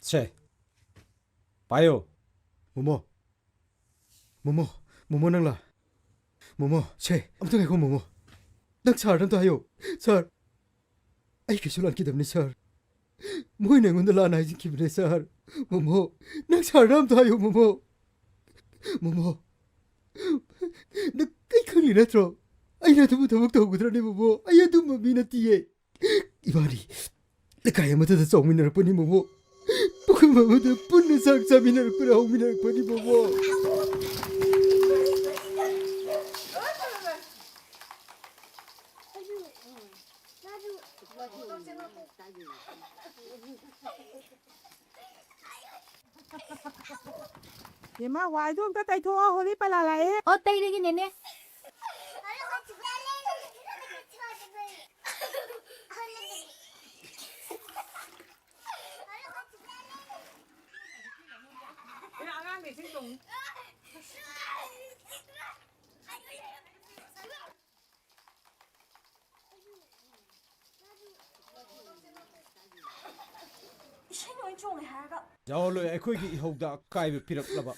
ꯁꯦ, ꯄꯥꯏꯌꯣ꯫ ꯃꯣꯃꯣ꯫ ꯃꯣꯃꯣ꯫ ꯃꯣꯃꯣ, ꯅꯪꯂꯥ? ꯃꯣꯃꯣ, ꯁꯦ, ꯑꯝꯇ ꯉꯥꯏꯈꯣ, ꯃꯣꯃꯣ꯫ ꯅꯪ ꯁꯥꯔꯗ ꯑꯝꯇ ꯍꯥꯏꯌꯣ꯫ ꯁꯥꯔ, ꯑꯩ ꯀꯩꯁꯨ ꯂꯥꯟꯈꯤꯗꯕꯅꯤ, ꯁꯥꯔ꯫ ꯃꯣꯏꯅ ꯑꯩꯉꯣꯟꯗ ꯂꯥꯟꯅ ꯍꯥꯏꯖꯤꯟꯈꯤꯕꯅꯦ, ꯁꯥꯔ꯫ ꯃꯣꯃꯣ, ꯅꯪ ꯁꯥꯔꯗ ꯑꯝꯇ ꯍꯥꯏꯌꯣ, ꯃꯣꯃꯣ꯫ ꯃꯣꯃꯣ, ꯅꯪ ꯀꯩ ꯈꯪꯂꯤ ꯅꯠꯇ꯭ꯔꯣ? ꯑꯩꯅ ꯑꯗꯨꯕꯨ ꯊꯕꯛ ꯇꯧꯒꯗ꯭ꯔꯅꯦ, ꯃꯣꯃꯣ? ꯑꯩ ꯑꯗꯨꯝꯕ ꯃꯤ ꯅꯠꯇꯤꯌꯦ꯫ ꯏꯕꯥꯅꯤ ꯂꯩꯀꯥꯏ ꯑꯃꯠꯇꯗ ꯆꯥꯎꯃꯤꯟꯅꯔꯛꯄꯅꯤ, ꯃꯣꯃꯣ꯫ ꯄꯨꯈꯝ ꯑꯃꯗ ꯄꯨꯟꯅ ꯆꯥꯛ ꯆꯥꯃꯤꯟꯅꯔꯛꯄꯗ ꯍꯧꯃꯤꯟꯅꯔꯛꯄꯅꯤ, ꯃꯣꯃꯣ꯫ ꯏꯃꯥ, ꯋꯥꯏꯗꯣ ꯑꯝꯇ ꯇꯩꯊꯣꯛꯑꯣ, ꯍꯣꯂꯤ ꯄꯂꯥ ꯂꯥꯛꯑꯦ꯫ ꯑꯣ, ꯇꯩꯔꯒꯦ, ꯅꯦꯅꯦ꯫ ꯑꯉꯥꯡꯗ ꯏꯁꯤꯡ ꯇꯣꯡ꯫ ꯏꯁꯩ ꯂꯣꯏ ꯆꯣꯡꯉꯦ ꯍꯥꯏꯔꯒ꯫ ꯖꯥꯑꯣꯂꯣꯏ ꯑꯩꯈꯣꯏꯒꯤ ꯏꯍꯧꯗ ꯑꯀꯥꯏꯕ ꯄꯤꯔꯛꯂꯕ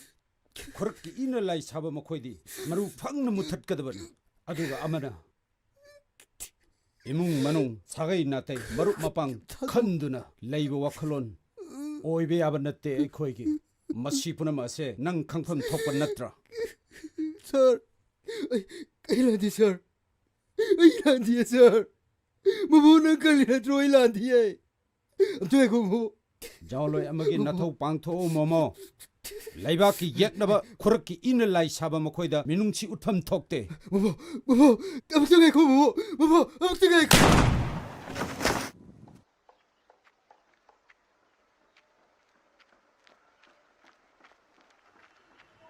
ꯈꯨꯔꯛꯀꯤ ꯏꯅ ꯂꯥꯏ ꯁꯥꯕ ꯃꯈꯣꯏꯗꯤ ꯃꯔꯨ ꯐꯪꯅ ꯃꯨꯊꯠꯀꯗꯕꯅꯤ꯫ ꯑꯗꯨꯒ ꯑꯃꯅ ꯏꯃꯨꯡ ꯃꯅꯨꯡ, ꯁꯥꯒꯩ ꯅꯥꯇꯩ, ꯃꯔꯨꯞ ꯃꯄꯥꯡ ꯈꯟꯗꯨꯅ ꯂꯩꯕ ꯋꯥꯈꯜꯂꯣꯟ ꯑꯣꯏꯕ ꯌꯥꯕ ꯅꯠꯇꯦ ꯑꯩꯈꯣꯏꯒꯤ꯫ ꯃꯁꯤ ꯄꯨꯝꯅꯃꯛ ꯑꯁꯦ ꯅꯪ ꯈꯪꯐꯝ ꯊꯣꯛꯄ ꯅꯠꯇ꯭ꯔꯥ? ꯁꯥꯔ, ꯑꯩ, ꯑꯩ ꯂꯥꯟꯗꯦ, ꯁꯥꯔ꯫ ꯑꯩ ꯂꯥꯟꯗꯤꯌꯦ, ꯁꯥꯔ꯫ ꯃꯣꯃꯣ, ꯅꯪ ꯈꯪꯉꯤ ꯅꯠꯇ꯭ꯔꯣ ꯑꯩ ꯂꯥꯟꯗꯤꯌꯦ? ꯑꯝꯇ ꯉꯥꯏꯈꯣ, ꯃꯣꯃꯣ꯫ ꯖꯥꯑꯣꯂꯣꯏ ꯑꯃꯒꯤ ꯃꯣꯃꯣ꯫ ꯅꯊꯧ ꯄꯥꯡꯊꯣꯛꯎ, ꯃꯣꯃꯣ꯫ ꯂꯩꯕꯥꯛꯀꯤ ꯌꯦꯛꯅꯕ ꯈꯨꯔꯛꯀꯤ ꯏꯅ ꯂꯥꯏ ꯁꯥꯕ ꯃꯈꯣꯏꯗ ꯃꯤꯅꯨꯡꯁꯤ ꯎꯠꯐꯝ ꯊꯣꯛꯇꯦ꯫ ꯃꯣꯃꯣ, ꯃꯣꯃꯣ, ꯑꯝꯇ ꯉꯥꯏꯈꯣ, ꯃꯣꯃꯣ꯫ ꯃꯣꯃꯣ, ꯑꯝꯇ ꯉꯥꯏꯈꯣ꯫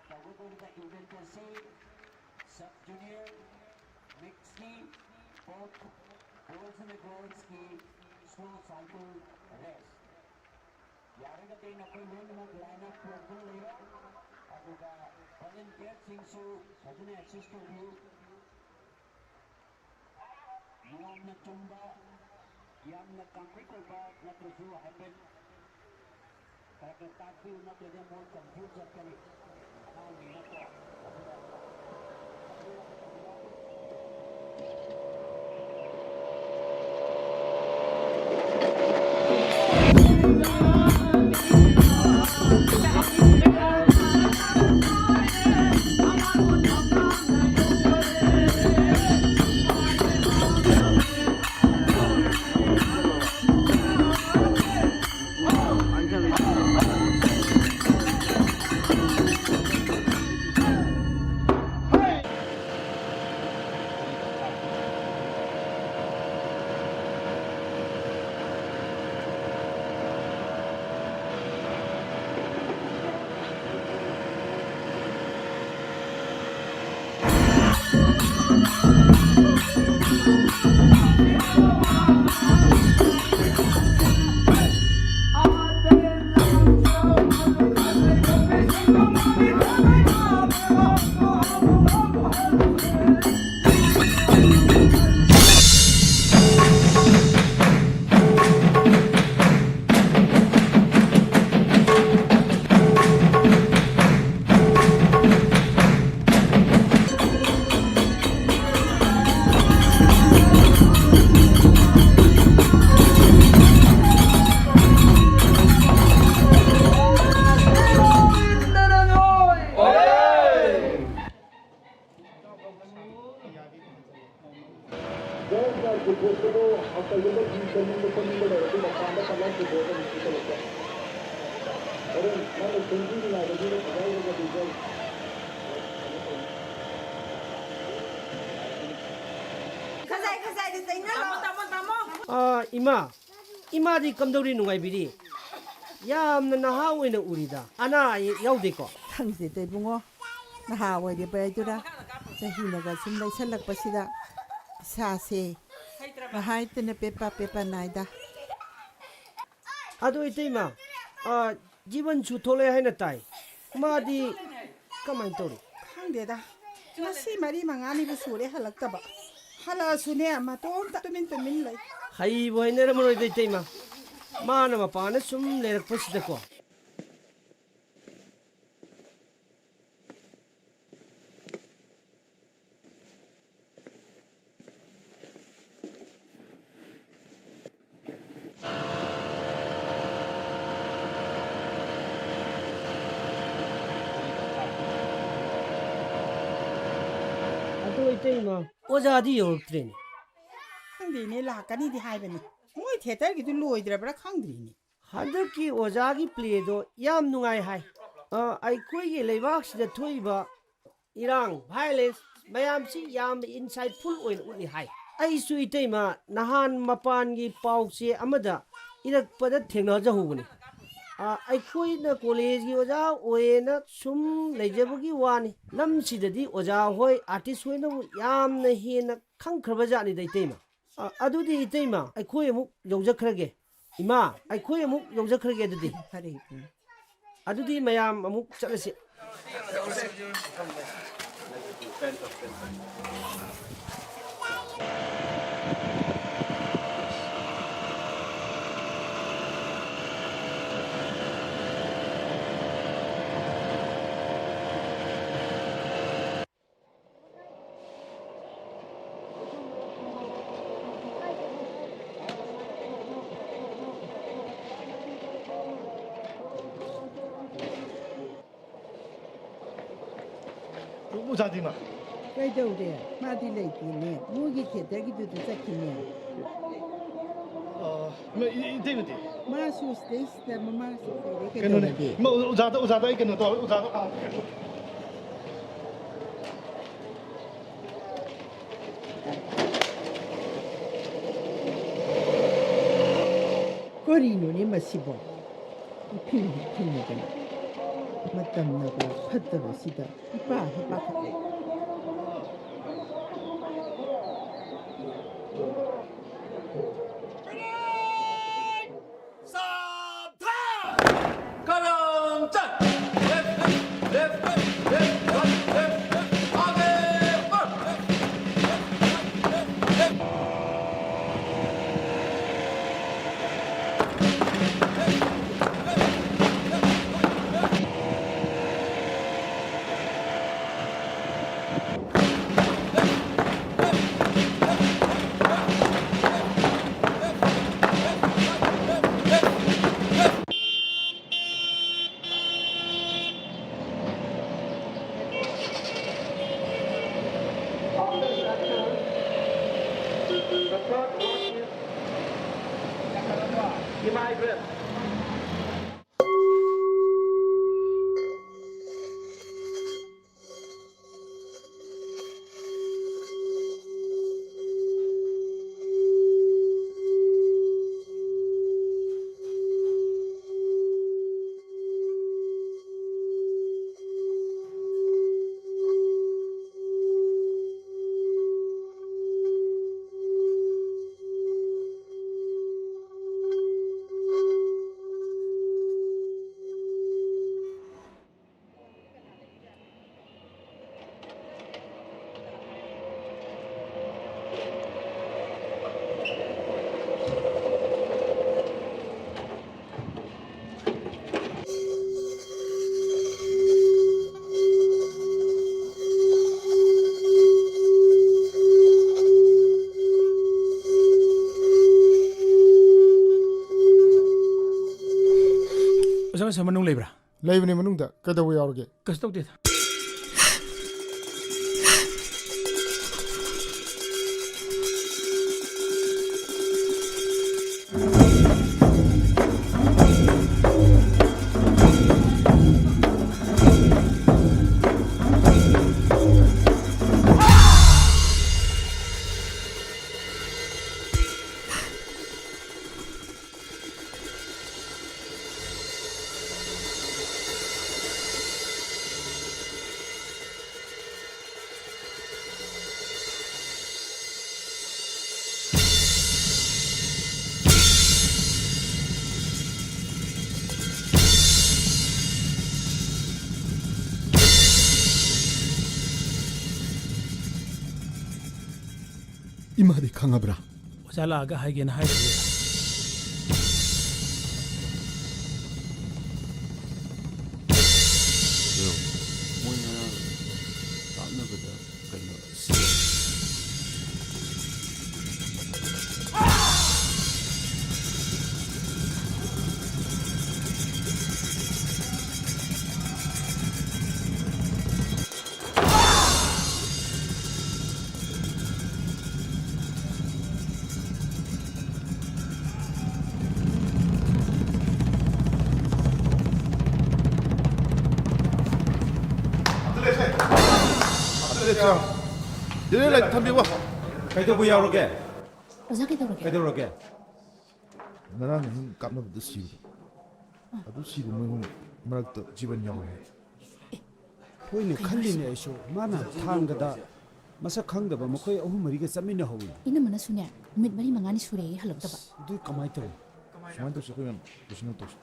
ꯇꯧꯒꯗꯧꯔꯤꯕ ꯏꯚꯦꯟꯠ ꯑꯁꯤ ꯁꯕ ꯖꯨꯅꯤꯌꯔ ꯃꯤꯛꯁꯀꯤ ꯕꯣꯠ ꯕꯣꯏꯁ ꯑꯦꯟ ꯒꯔꯜꯁꯀꯤ ꯁ꯭ꯂꯣ ꯁꯥꯏꯀꯜ ꯔꯦꯁ꯫ ꯌꯥꯔꯒꯗꯤ ꯅꯈꯣꯏ ꯂꯣꯏꯅꯃꯛ ꯂꯥꯏꯟ ꯑꯞ ꯄꯨꯔꯛꯇꯨꯅ ꯂꯩꯔꯣ, ꯑꯗꯨꯒ ꯚꯣꯂꯨꯟꯇꯤꯌꯔꯁꯤꯡꯁꯨ ꯐꯖꯅ ꯑꯦꯁꯤꯁ ꯇꯧꯕꯤꯌꯨ꯫ ꯅꯤꯌꯣꯝꯅ ꯆꯨꯝꯕ, ꯌꯥꯝꯅ ꯀꯪꯀ꯭ꯔꯤꯠ ꯑꯣꯏꯕ ꯅꯠꯇ꯭ꯔꯁꯨ ꯍꯥꯏꯐꯦꯠ ꯈꯔ ꯈꯔ ꯇꯥꯛꯄꯤꯌꯨ, ꯅꯠꯇ꯭ꯔꯗꯤ ꯑꯃꯨꯛ ꯀꯟꯐ꯭ꯌꯨꯁ ꯆꯠꯀꯅꯤ ꯑꯉꯥꯡꯅꯤꯅꯀꯣ꯫ ꯑꯗꯨꯅ ꯈꯖꯥꯏ ꯈꯖꯥꯏꯗ ꯇꯩꯅꯔꯣ꯫ ꯇꯥꯃꯣ, ꯇꯥꯃꯣ, ꯇꯥꯃꯣ꯫ ꯑꯥ, ꯏꯃꯥ, ꯏꯃꯥꯗꯤ ꯀꯝꯗꯧꯔꯤ, ꯅꯨꯡꯉꯥꯏꯕꯤꯔꯤ? ꯌꯥꯝꯅ ꯅꯍꯥ ꯑꯣꯏꯅ ꯎꯔꯤꯗ꯫ ꯑꯅꯥ ꯑꯌꯦꯛ ꯌꯥꯎꯗꯦꯀꯣ? ꯈꯪꯗꯦꯗ ꯏꯕꯨꯡꯉꯣ, ꯅꯍꯥ ꯑꯣꯏꯔꯤꯕ ꯍꯥꯏꯗꯨꯔꯥ, ꯆꯍꯤꯅꯒ ꯁꯨꯝ ꯂꯩꯁꯜꯂꯛꯄꯁꯤꯗ ꯏꯁꯥꯁꯦ ꯉꯍꯥꯏꯇꯅ ꯄꯦꯄꯥ ꯄꯦꯄꯥ ꯅꯥꯏꯗ꯫ ꯑꯗꯣ ꯏꯇꯩꯃ, ꯑꯥ, ꯖꯤꯕꯟꯁꯨ ꯊꯣꯛꯂꯛꯑꯦ ꯍꯥꯏꯅ ꯇꯥꯏ꯫ ꯃꯥꯗꯤ ꯀꯃꯥꯏꯅ ꯇꯧꯔꯤ? ꯈꯪꯗꯦꯗ, ꯉꯁꯤ ꯃꯔꯤ ꯃꯉꯥꯅꯤꯕꯨ ꯁꯨꯔꯦ ꯍꯜꯂꯛꯇꯕ꯫ ꯍꯜꯂꯛꯑꯁꯨꯅꯦ, ꯃꯇꯣꯝꯇ ꯇꯨꯃꯤꯟ ꯇꯨꯃꯤꯟ ꯂꯩ꯫ ꯍꯩꯕꯨ ꯍꯩꯅꯔꯝꯃꯔꯣꯏꯗ, ꯏꯇꯩꯃ꯫ ꯃꯥꯅ ꯃꯄꯥꯟꯗ ꯁꯨꯝ ꯂꯩꯔꯛꯄꯁꯤꯗꯀꯣ꯫ ꯑꯗꯣ ꯏꯇꯩꯃ, ꯑꯣꯖꯥꯗꯤ ꯌꯧꯔꯛꯇ꯭ꯔꯦꯅꯦ꯫ ꯈꯪꯗꯦꯅꯦ, ꯂꯥꯛꯀꯅꯤꯗꯤ ꯍꯥꯏꯕꯅꯤ꯫ ꯃꯣꯏ ꯊꯤꯌꯦꯇꯔꯒꯤꯗꯨ ꯂꯣꯏꯗ꯭ꯔꯕ꯭ꯔꯥ ꯈꯪꯗ꯭ꯔꯤꯅꯦ꯫ ꯍꯟꯗꯛꯀꯤ ꯑꯣꯖꯥꯒꯤ ꯄ꯭ꯂꯦꯗꯣ ꯌꯥꯝ ꯅꯨꯡꯉꯥꯏ ꯍꯥꯏ꯫ ꯑ, ꯑꯩꯈꯣꯏꯒꯤ ꯂꯩꯕꯥꯛꯁꯤꯗ ꯊꯣꯛꯏꯕ ꯏꯔꯥꯡ, ꯚꯥꯏꯑꯣꯂꯦꯟꯁ ꯃꯌꯥꯝꯁꯤ ꯌꯥꯝꯅ ꯏꯟꯁꯥꯏꯠꯐꯨꯜ ꯑꯣꯏꯅ ꯎꯠꯂꯤ ꯍꯥꯏ꯫ ꯑꯩꯁꯨ ꯏꯇꯩꯃ ꯅꯍꯥꯟ ꯃꯄꯥꯟꯒꯤ ꯄꯥꯎꯆꯦ ꯑꯃꯗ ꯏꯔꯛꯄꯗ ꯊꯦꯡꯅꯖꯍꯧꯕꯅꯤ꯫ ꯑ, ꯑꯩꯈꯣꯏꯅ ꯀꯣꯂꯦꯖꯀꯤ ꯑꯣꯖꯥ ꯑꯣꯏꯌꯦꯅ ꯁꯨꯝ ꯂꯩꯖꯕꯒꯤ ꯋꯥꯅꯤ꯫ ꯂꯝꯁꯤꯗꯗꯤ ꯑꯣꯖꯥ ꯍꯣꯏ, ꯑꯥꯔꯇꯤꯁ ꯍꯣꯏꯅꯕꯨ ꯌꯥꯝꯅ ꯍꯦꯟꯅ ꯈꯪꯈ꯭ꯔꯕ ꯖꯥꯠꯅꯤꯗ, ꯏꯇꯩꯃ꯫ ꯑ, ꯑꯗꯨꯗꯤ ꯏꯇꯩꯃ, ꯑꯩꯈꯣꯏ ꯑꯃꯨꯛ ꯌꯧꯖꯈ꯭ꯔꯒꯦ꯫ ꯏꯃꯥ, ꯑꯩꯈꯣꯏ ꯑꯃꯨꯛ ꯌꯧꯖꯈ꯭ꯔꯒꯦ ꯑꯗꯨꯗꯤ꯫ ꯐꯔꯦ, ꯏꯕꯨꯡ꯫ ꯑꯗꯨꯗꯤ ꯃꯌꯥꯝ ꯑꯃꯨꯛ ꯆꯠꯂꯁꯤ꯫ ꯑꯣꯖꯥꯗꯤ ꯃꯥ? ꯀꯩꯗꯧꯔꯦ? ꯃꯥꯗꯤ ꯂꯩꯇꯦꯅꯦ꯫ ꯃꯣꯏꯒꯤ ꯊꯤꯌꯦꯇꯔꯒꯤꯗꯨꯗ ꯆꯠꯈꯤꯅꯦ꯫ ꯑ, ꯏꯃꯥ, ꯏ-, ꯏꯇꯩꯃꯗꯤ? ꯃꯥꯁꯨ ꯁꯤꯗꯩꯁꯤꯗ ꯃꯃꯥꯁꯨ ꯀꯩꯗꯧꯔꯒꯦ? ꯀꯩꯅꯣꯅꯦ꯫ ꯏꯃꯥ, ꯑꯣꯖꯥꯗ, ꯑꯣꯖꯥꯗ ꯑꯩ ꯀꯩꯅꯣ ꯇꯧꯔꯦ, ꯑꯣꯖꯥꯗ ꯍꯥꯡꯉꯦ꯫ ꯀꯔꯤꯅꯣꯅꯦ ꯃꯁꯤꯕꯣ? ꯏꯐꯤꯡ ꯍꯦꯛ ꯐꯤꯡꯉꯗꯅ꯫ ꯃꯇꯝꯅꯒ ꯐꯠꯇꯕꯁꯤꯗ ꯏꯄꯥ ꯍꯦꯛ ꯄꯥꯈꯠꯂꯦ꯫ सावधान! करम चल! Left, left, left, right, left, left, आगे बढ़! Third one is immigrant. ꯑꯣꯖꯥ, ꯑꯣꯖꯥ, ꯃꯅꯨꯡ ꯂꯩꯕ꯭ꯔꯥ? ꯂꯩꯕꯅꯦ ꯃꯅꯨꯡꯗ꯫ ꯀꯩꯗꯧꯕ ꯌꯥꯎꯔꯒꯦ? ꯀꯩꯁꯨ ꯇꯧꯗꯦꯗ꯫ ꯏꯃꯥꯗꯤ ꯈꯪꯉꯕ꯭ꯔꯥ? ꯑꯣꯖꯥ ꯂꯥꯛꯑꯒ ꯍꯥꯏꯒꯦꯅ ꯍꯥꯏꯈꯤꯕꯅꯦ꯫ ꯑꯗꯣ ꯃꯣꯏ ꯉꯔꯥꯡ ꯀꯥꯞꯅꯕꯗ ꯀꯩꯅꯣ ꯌꯦꯔꯦ ꯂꯥꯏ ꯊꯝꯕꯤꯕ꯫ ꯀꯩꯗꯧꯕ ꯌꯥꯎꯔꯒꯦ? ꯑꯣꯖꯥ ꯀꯩꯗꯧꯔꯒꯦ? ꯀꯩꯗꯧꯔꯒꯦ? ꯉꯔꯥꯡ ꯑꯍꯤꯡ ꯀꯥꯞꯅꯕꯗ ꯁꯤꯕꯗꯣ, ꯑꯗꯨ ꯁꯤꯕ ꯃꯣꯏ ꯑꯍꯨꯝ ꯃꯔꯛꯇ ꯖꯤꯕꯟ ꯌꯥꯎꯔꯦ꯫ ꯍꯣꯏꯅꯦ, ꯈꯜꯂꯤꯅꯦ ꯑꯩꯁꯨ꯫ ꯃꯥꯅ ꯊꯥꯡꯒꯗ ꯃꯁꯛ ꯈꯪꯗꯕ ꯃꯈꯣꯏ ꯑꯍꯨꯝ ꯃꯔꯤꯒ ꯆꯠꯃꯤꯟꯅꯍꯧꯋꯤ꯫ ꯏꯅꯝꯃꯅꯁꯨꯅꯦ, ꯅꯨꯃꯤꯠ ꯃꯔꯤ ꯃꯉꯥꯅꯤ ꯁꯨꯔꯦ ꯍꯜꯂꯛꯇꯕ꯫ ꯑꯗꯨ ꯀꯃꯥꯏꯅ ꯇꯧ? ꯁꯨꯃꯥꯏꯅ ꯇꯧꯁꯤ, ꯑꯩꯈꯣꯏ ꯃꯌꯥꯝ ꯂꯣꯏꯁꯤꯟꯅꯕ ꯇꯧꯁꯤ꯫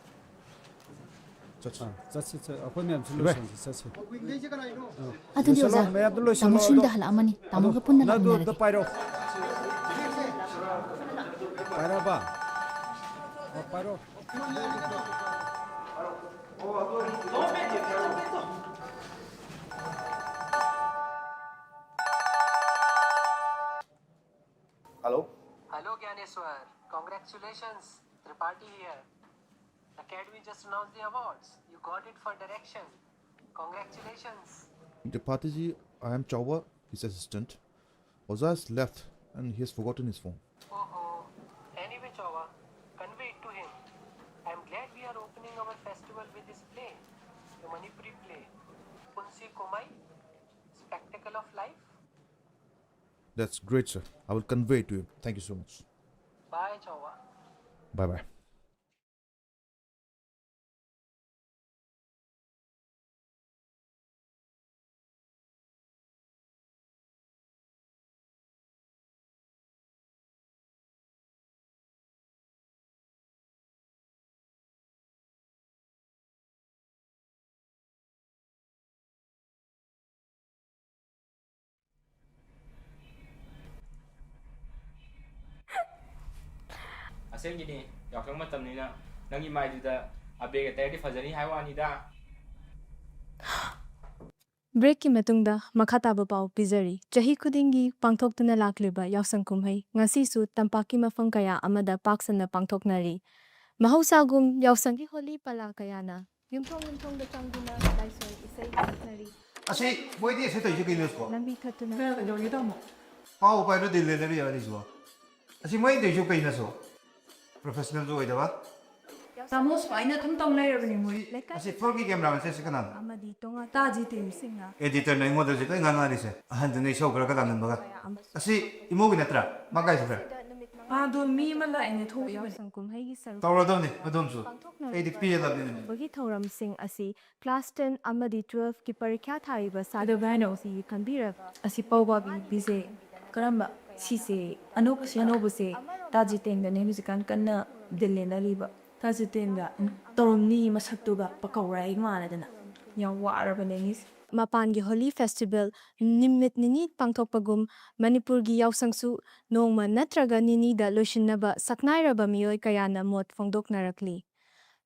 ꯆꯠꯁꯤ꯫ ꯆꯠꯁꯤ, ꯆꯠ ꯑꯩꯈꯣꯏ ꯃꯌꯥꯝꯁꯨ ꯏꯕꯥꯏ꯫ ꯂꯣꯏꯁꯟꯁꯤ, ꯆꯠꯁꯤ꯫ ꯑꯗꯨꯗꯤ ꯂꯣꯏꯁꯜꯂꯣ, ꯑꯣꯖꯥ, ꯃꯌꯥꯝꯗꯣ ꯂꯣꯏꯁꯜꯂꯣ, ꯇꯥꯃꯣꯁꯨ ꯌꯨꯝꯗ ꯑꯗꯣ꯫ ꯍꯜꯂꯛꯑꯝꯃꯅꯤ꯫ ꯇꯥꯃꯣꯒ ꯄꯨꯟꯅ ꯅꯪ ꯑꯗꯨ ꯂꯥꯛꯃꯤꯟꯅꯔꯒꯦ꯫ ꯑꯝꯇ ꯄꯥꯏꯔꯣ꯫ ꯄꯥꯏꯔꯕ? ꯑꯣ, ꯄꯥꯏꯔꯣ꯫ Hello. Hello, Gyaneswar. Congratulations. Tripathi here. Academy just announced the awards. You got it for direction. Congratulations. Tripathi ji, I am Chauba, his assistant. Oza has left and he has forgotten his phone. Oh, oh. Anyway, Chauba, convey it to him. I'm glad we are opening our festival with this play, the Manipuri play, Punsi Komai, Spectacle of Life. That's great, sir. I will convey it to him. Thank you so much. Bye, Chauba. Bye bye. ꯑꯁꯦꯡꯒꯤꯅꯤ, ꯌꯥꯎꯁꯪ ꯃꯇꯝꯅꯤꯅ ꯅꯪꯒꯤ ꯃꯥꯏꯗꯨꯗ ꯑꯕꯦꯔꯒ ꯇꯩꯔꯗꯤ ꯐꯖꯅꯤ ꯍꯥꯏ ꯋꯥꯅꯤꯗ꯫ ꯕ꯭ꯔꯦꯛꯀꯤ ꯃꯇꯨꯡꯗ ꯃꯈꯥ ꯇꯥꯕ ꯄꯥꯎ ꯄꯤꯖꯔꯤ꯫ ꯆꯍꯤ ꯈꯨꯗꯤꯡꯒꯤ ꯄꯥꯡꯊꯣꯛꯇꯨꯅ ꯂꯥꯛꯂꯤꯕ ꯌꯥꯎꯁꯪ ꯀꯨꯝꯍꯩ ꯉꯁꯤꯁꯨ ꯇꯝꯄꯥꯛꯀꯤ ꯃꯐꯝ ꯀꯌꯥ ꯑꯃꯗ ꯄꯥꯛ ꯁꯟꯅ ꯄꯥꯡꯊꯣꯛꯅꯔꯤ꯫ ꯃꯍꯧꯁꯥꯒꯨꯝ ꯌꯥꯎꯁꯪꯒꯤ ꯍꯣꯂꯤ ꯄꯂꯥ ꯀꯌꯥꯅ ꯌꯨꯝꯊꯣꯡ ꯌꯨꯝꯊꯣꯡꯗ ꯆꯪꯗꯨꯅ ꯂꯥꯏꯁꯣꯟ ꯏꯁꯩ ꯁꯛꯅꯔꯤ꯫ ꯑꯁꯤ ꯃꯣꯏꯗꯤ ꯑꯁꯤ ꯇꯧꯔꯤꯁꯦ ꯀꯩꯅꯣ ꯁꯤꯕꯣ? ꯂꯝꯕꯤ ꯊꯠꯇꯨꯅ ꯄꯥꯎ ꯄꯥꯏꯔꯣ ꯗꯤꯜꯂꯦ ꯂꯩꯔꯤ ꯑꯅꯤꯁꯤꯕꯣ? ꯑꯁꯤ ꯃꯣꯏꯅ ꯇꯧꯔꯤꯁꯤꯕꯨ ꯀꯩꯅꯣ ꯁꯤꯕꯣ? ꯄ꯭ꯔꯣꯐꯦꯁꯅꯦꯜꯁꯨ ꯑꯣꯏꯗꯕ꯫ ꯇꯥꯃꯣ ꯁꯨꯃꯥꯏꯅ ꯑꯗꯨꯝ ꯇꯧ ꯂꯩꯔꯕꯅꯤ ꯃꯣꯏ꯫ ꯑꯁꯤ ꯐꯣꯔꯒꯤ ꯀꯦꯃꯦꯔꯥꯃꯦꯟꯁꯦ ꯁꯤ ꯀꯅꯥꯅꯣ? ꯑꯃꯗꯤ ꯇꯣꯉꯥꯟ ꯇꯥꯖꯤ ꯇꯤꯝꯁꯤꯡꯅ ꯑꯦꯗꯤꯇꯔꯅ ꯑꯩꯉꯣꯟꯗ ꯍꯧꯖꯤꯛ ꯂꯣꯏ ꯉꯥꯡꯉꯛꯑꯅꯤꯁꯦ, ꯑꯍꯟꯗꯨꯅ ꯏꯁꯧ ꯈꯔ ꯈꯔ ꯂꯥꯡꯍꯟꯕꯒ꯫ ꯑꯁꯤ ꯏꯃꯣꯒꯤ ꯅꯠꯇ꯭ꯔꯥ? ꯃꯥ ꯀꯥꯏ ꯆꯠꯈ꯭ꯔꯦ? ꯃꯥꯗꯣ ꯃꯤ ꯑꯃ ꯂꯥꯛꯑꯦꯅ ꯊꯣꯛꯈꯤꯕꯅꯦ꯫ ꯌꯥꯎꯁꯪ ꯀꯨꯝꯍꯩꯒꯤ ꯁꯔꯨꯛ ꯇꯧꯔꯗꯕꯅꯤ ꯑꯗꯨꯝꯁꯨ꯫ ꯑꯩꯗꯤ ꯄꯦꯜꯂꯕꯅꯤꯅ꯫ ꯇꯧꯕꯒꯤ ꯊꯧꯔꯝꯁꯤꯡ ꯑꯁꯤ class ten ꯑꯃꯗꯤ twelveꯀꯤ ꯄꯔꯤꯈ꯭ꯌꯥ ꯊꯥꯔꯤꯕ ꯀꯩꯗꯧꯒꯦ ꯍꯥꯏꯅꯣ? ꯁꯥꯇ꯭ꯔꯁꯤꯡꯒꯤ ꯈꯟꯕꯤꯔꯕ ꯑꯁꯤ ꯄꯥꯎ ꯄꯥꯕꯤꯕꯤꯁꯦ ꯀꯔꯝꯕ? ꯁꯤꯁꯦ ꯑꯅꯧꯕ, ꯁꯤ ꯑꯅꯧꯕꯁꯦ ꯇꯥꯖꯤ ꯇꯦꯡꯗꯅꯦ ꯍꯧꯖꯤꯛꯀꯥꯟ ꯀꯟꯅ ꯗꯤꯜ ꯂꯦꯟꯅꯔꯤꯕ꯫ ꯇꯥꯖꯤ ꯇꯦꯡꯗ ꯇꯧꯔꯝꯅꯤ ꯃꯁꯛꯇꯨꯒ ꯄꯀꯧꯔꯥ ꯍꯦꯛ ꯃꯥꯟꯅꯗꯅ꯫ ꯌꯥꯝ ꯋꯥꯔꯕꯅꯦ ꯃꯤꯁꯦ꯫ ꯃꯄꯥꯟꯒꯤ ꯍꯣꯂꯤ ꯐꯦꯁꯇꯤꯚꯦꯜ ꯅꯨꯃꯤꯠ ꯅꯤꯅꯤ ꯄꯥꯡꯊꯣꯛꯄꯒꯨꯝ ꯃꯅꯤꯄꯨꯔꯒꯤ ꯌꯥꯎꯁꯪꯁꯨ ꯅꯣꯡꯃ ꯅꯠꯇ꯭ꯔꯒ ꯅꯤꯅꯤꯗ ꯂꯣꯏꯁꯤꯟꯅꯕ ꯁꯛꯅꯥꯏꯔꯕ ꯃꯤꯑꯣꯏ ꯀꯌꯥꯅ ꯃꯣꯠ ꯐꯣꯡꯗꯣꯛꯅꯔꯛꯂꯤ꯫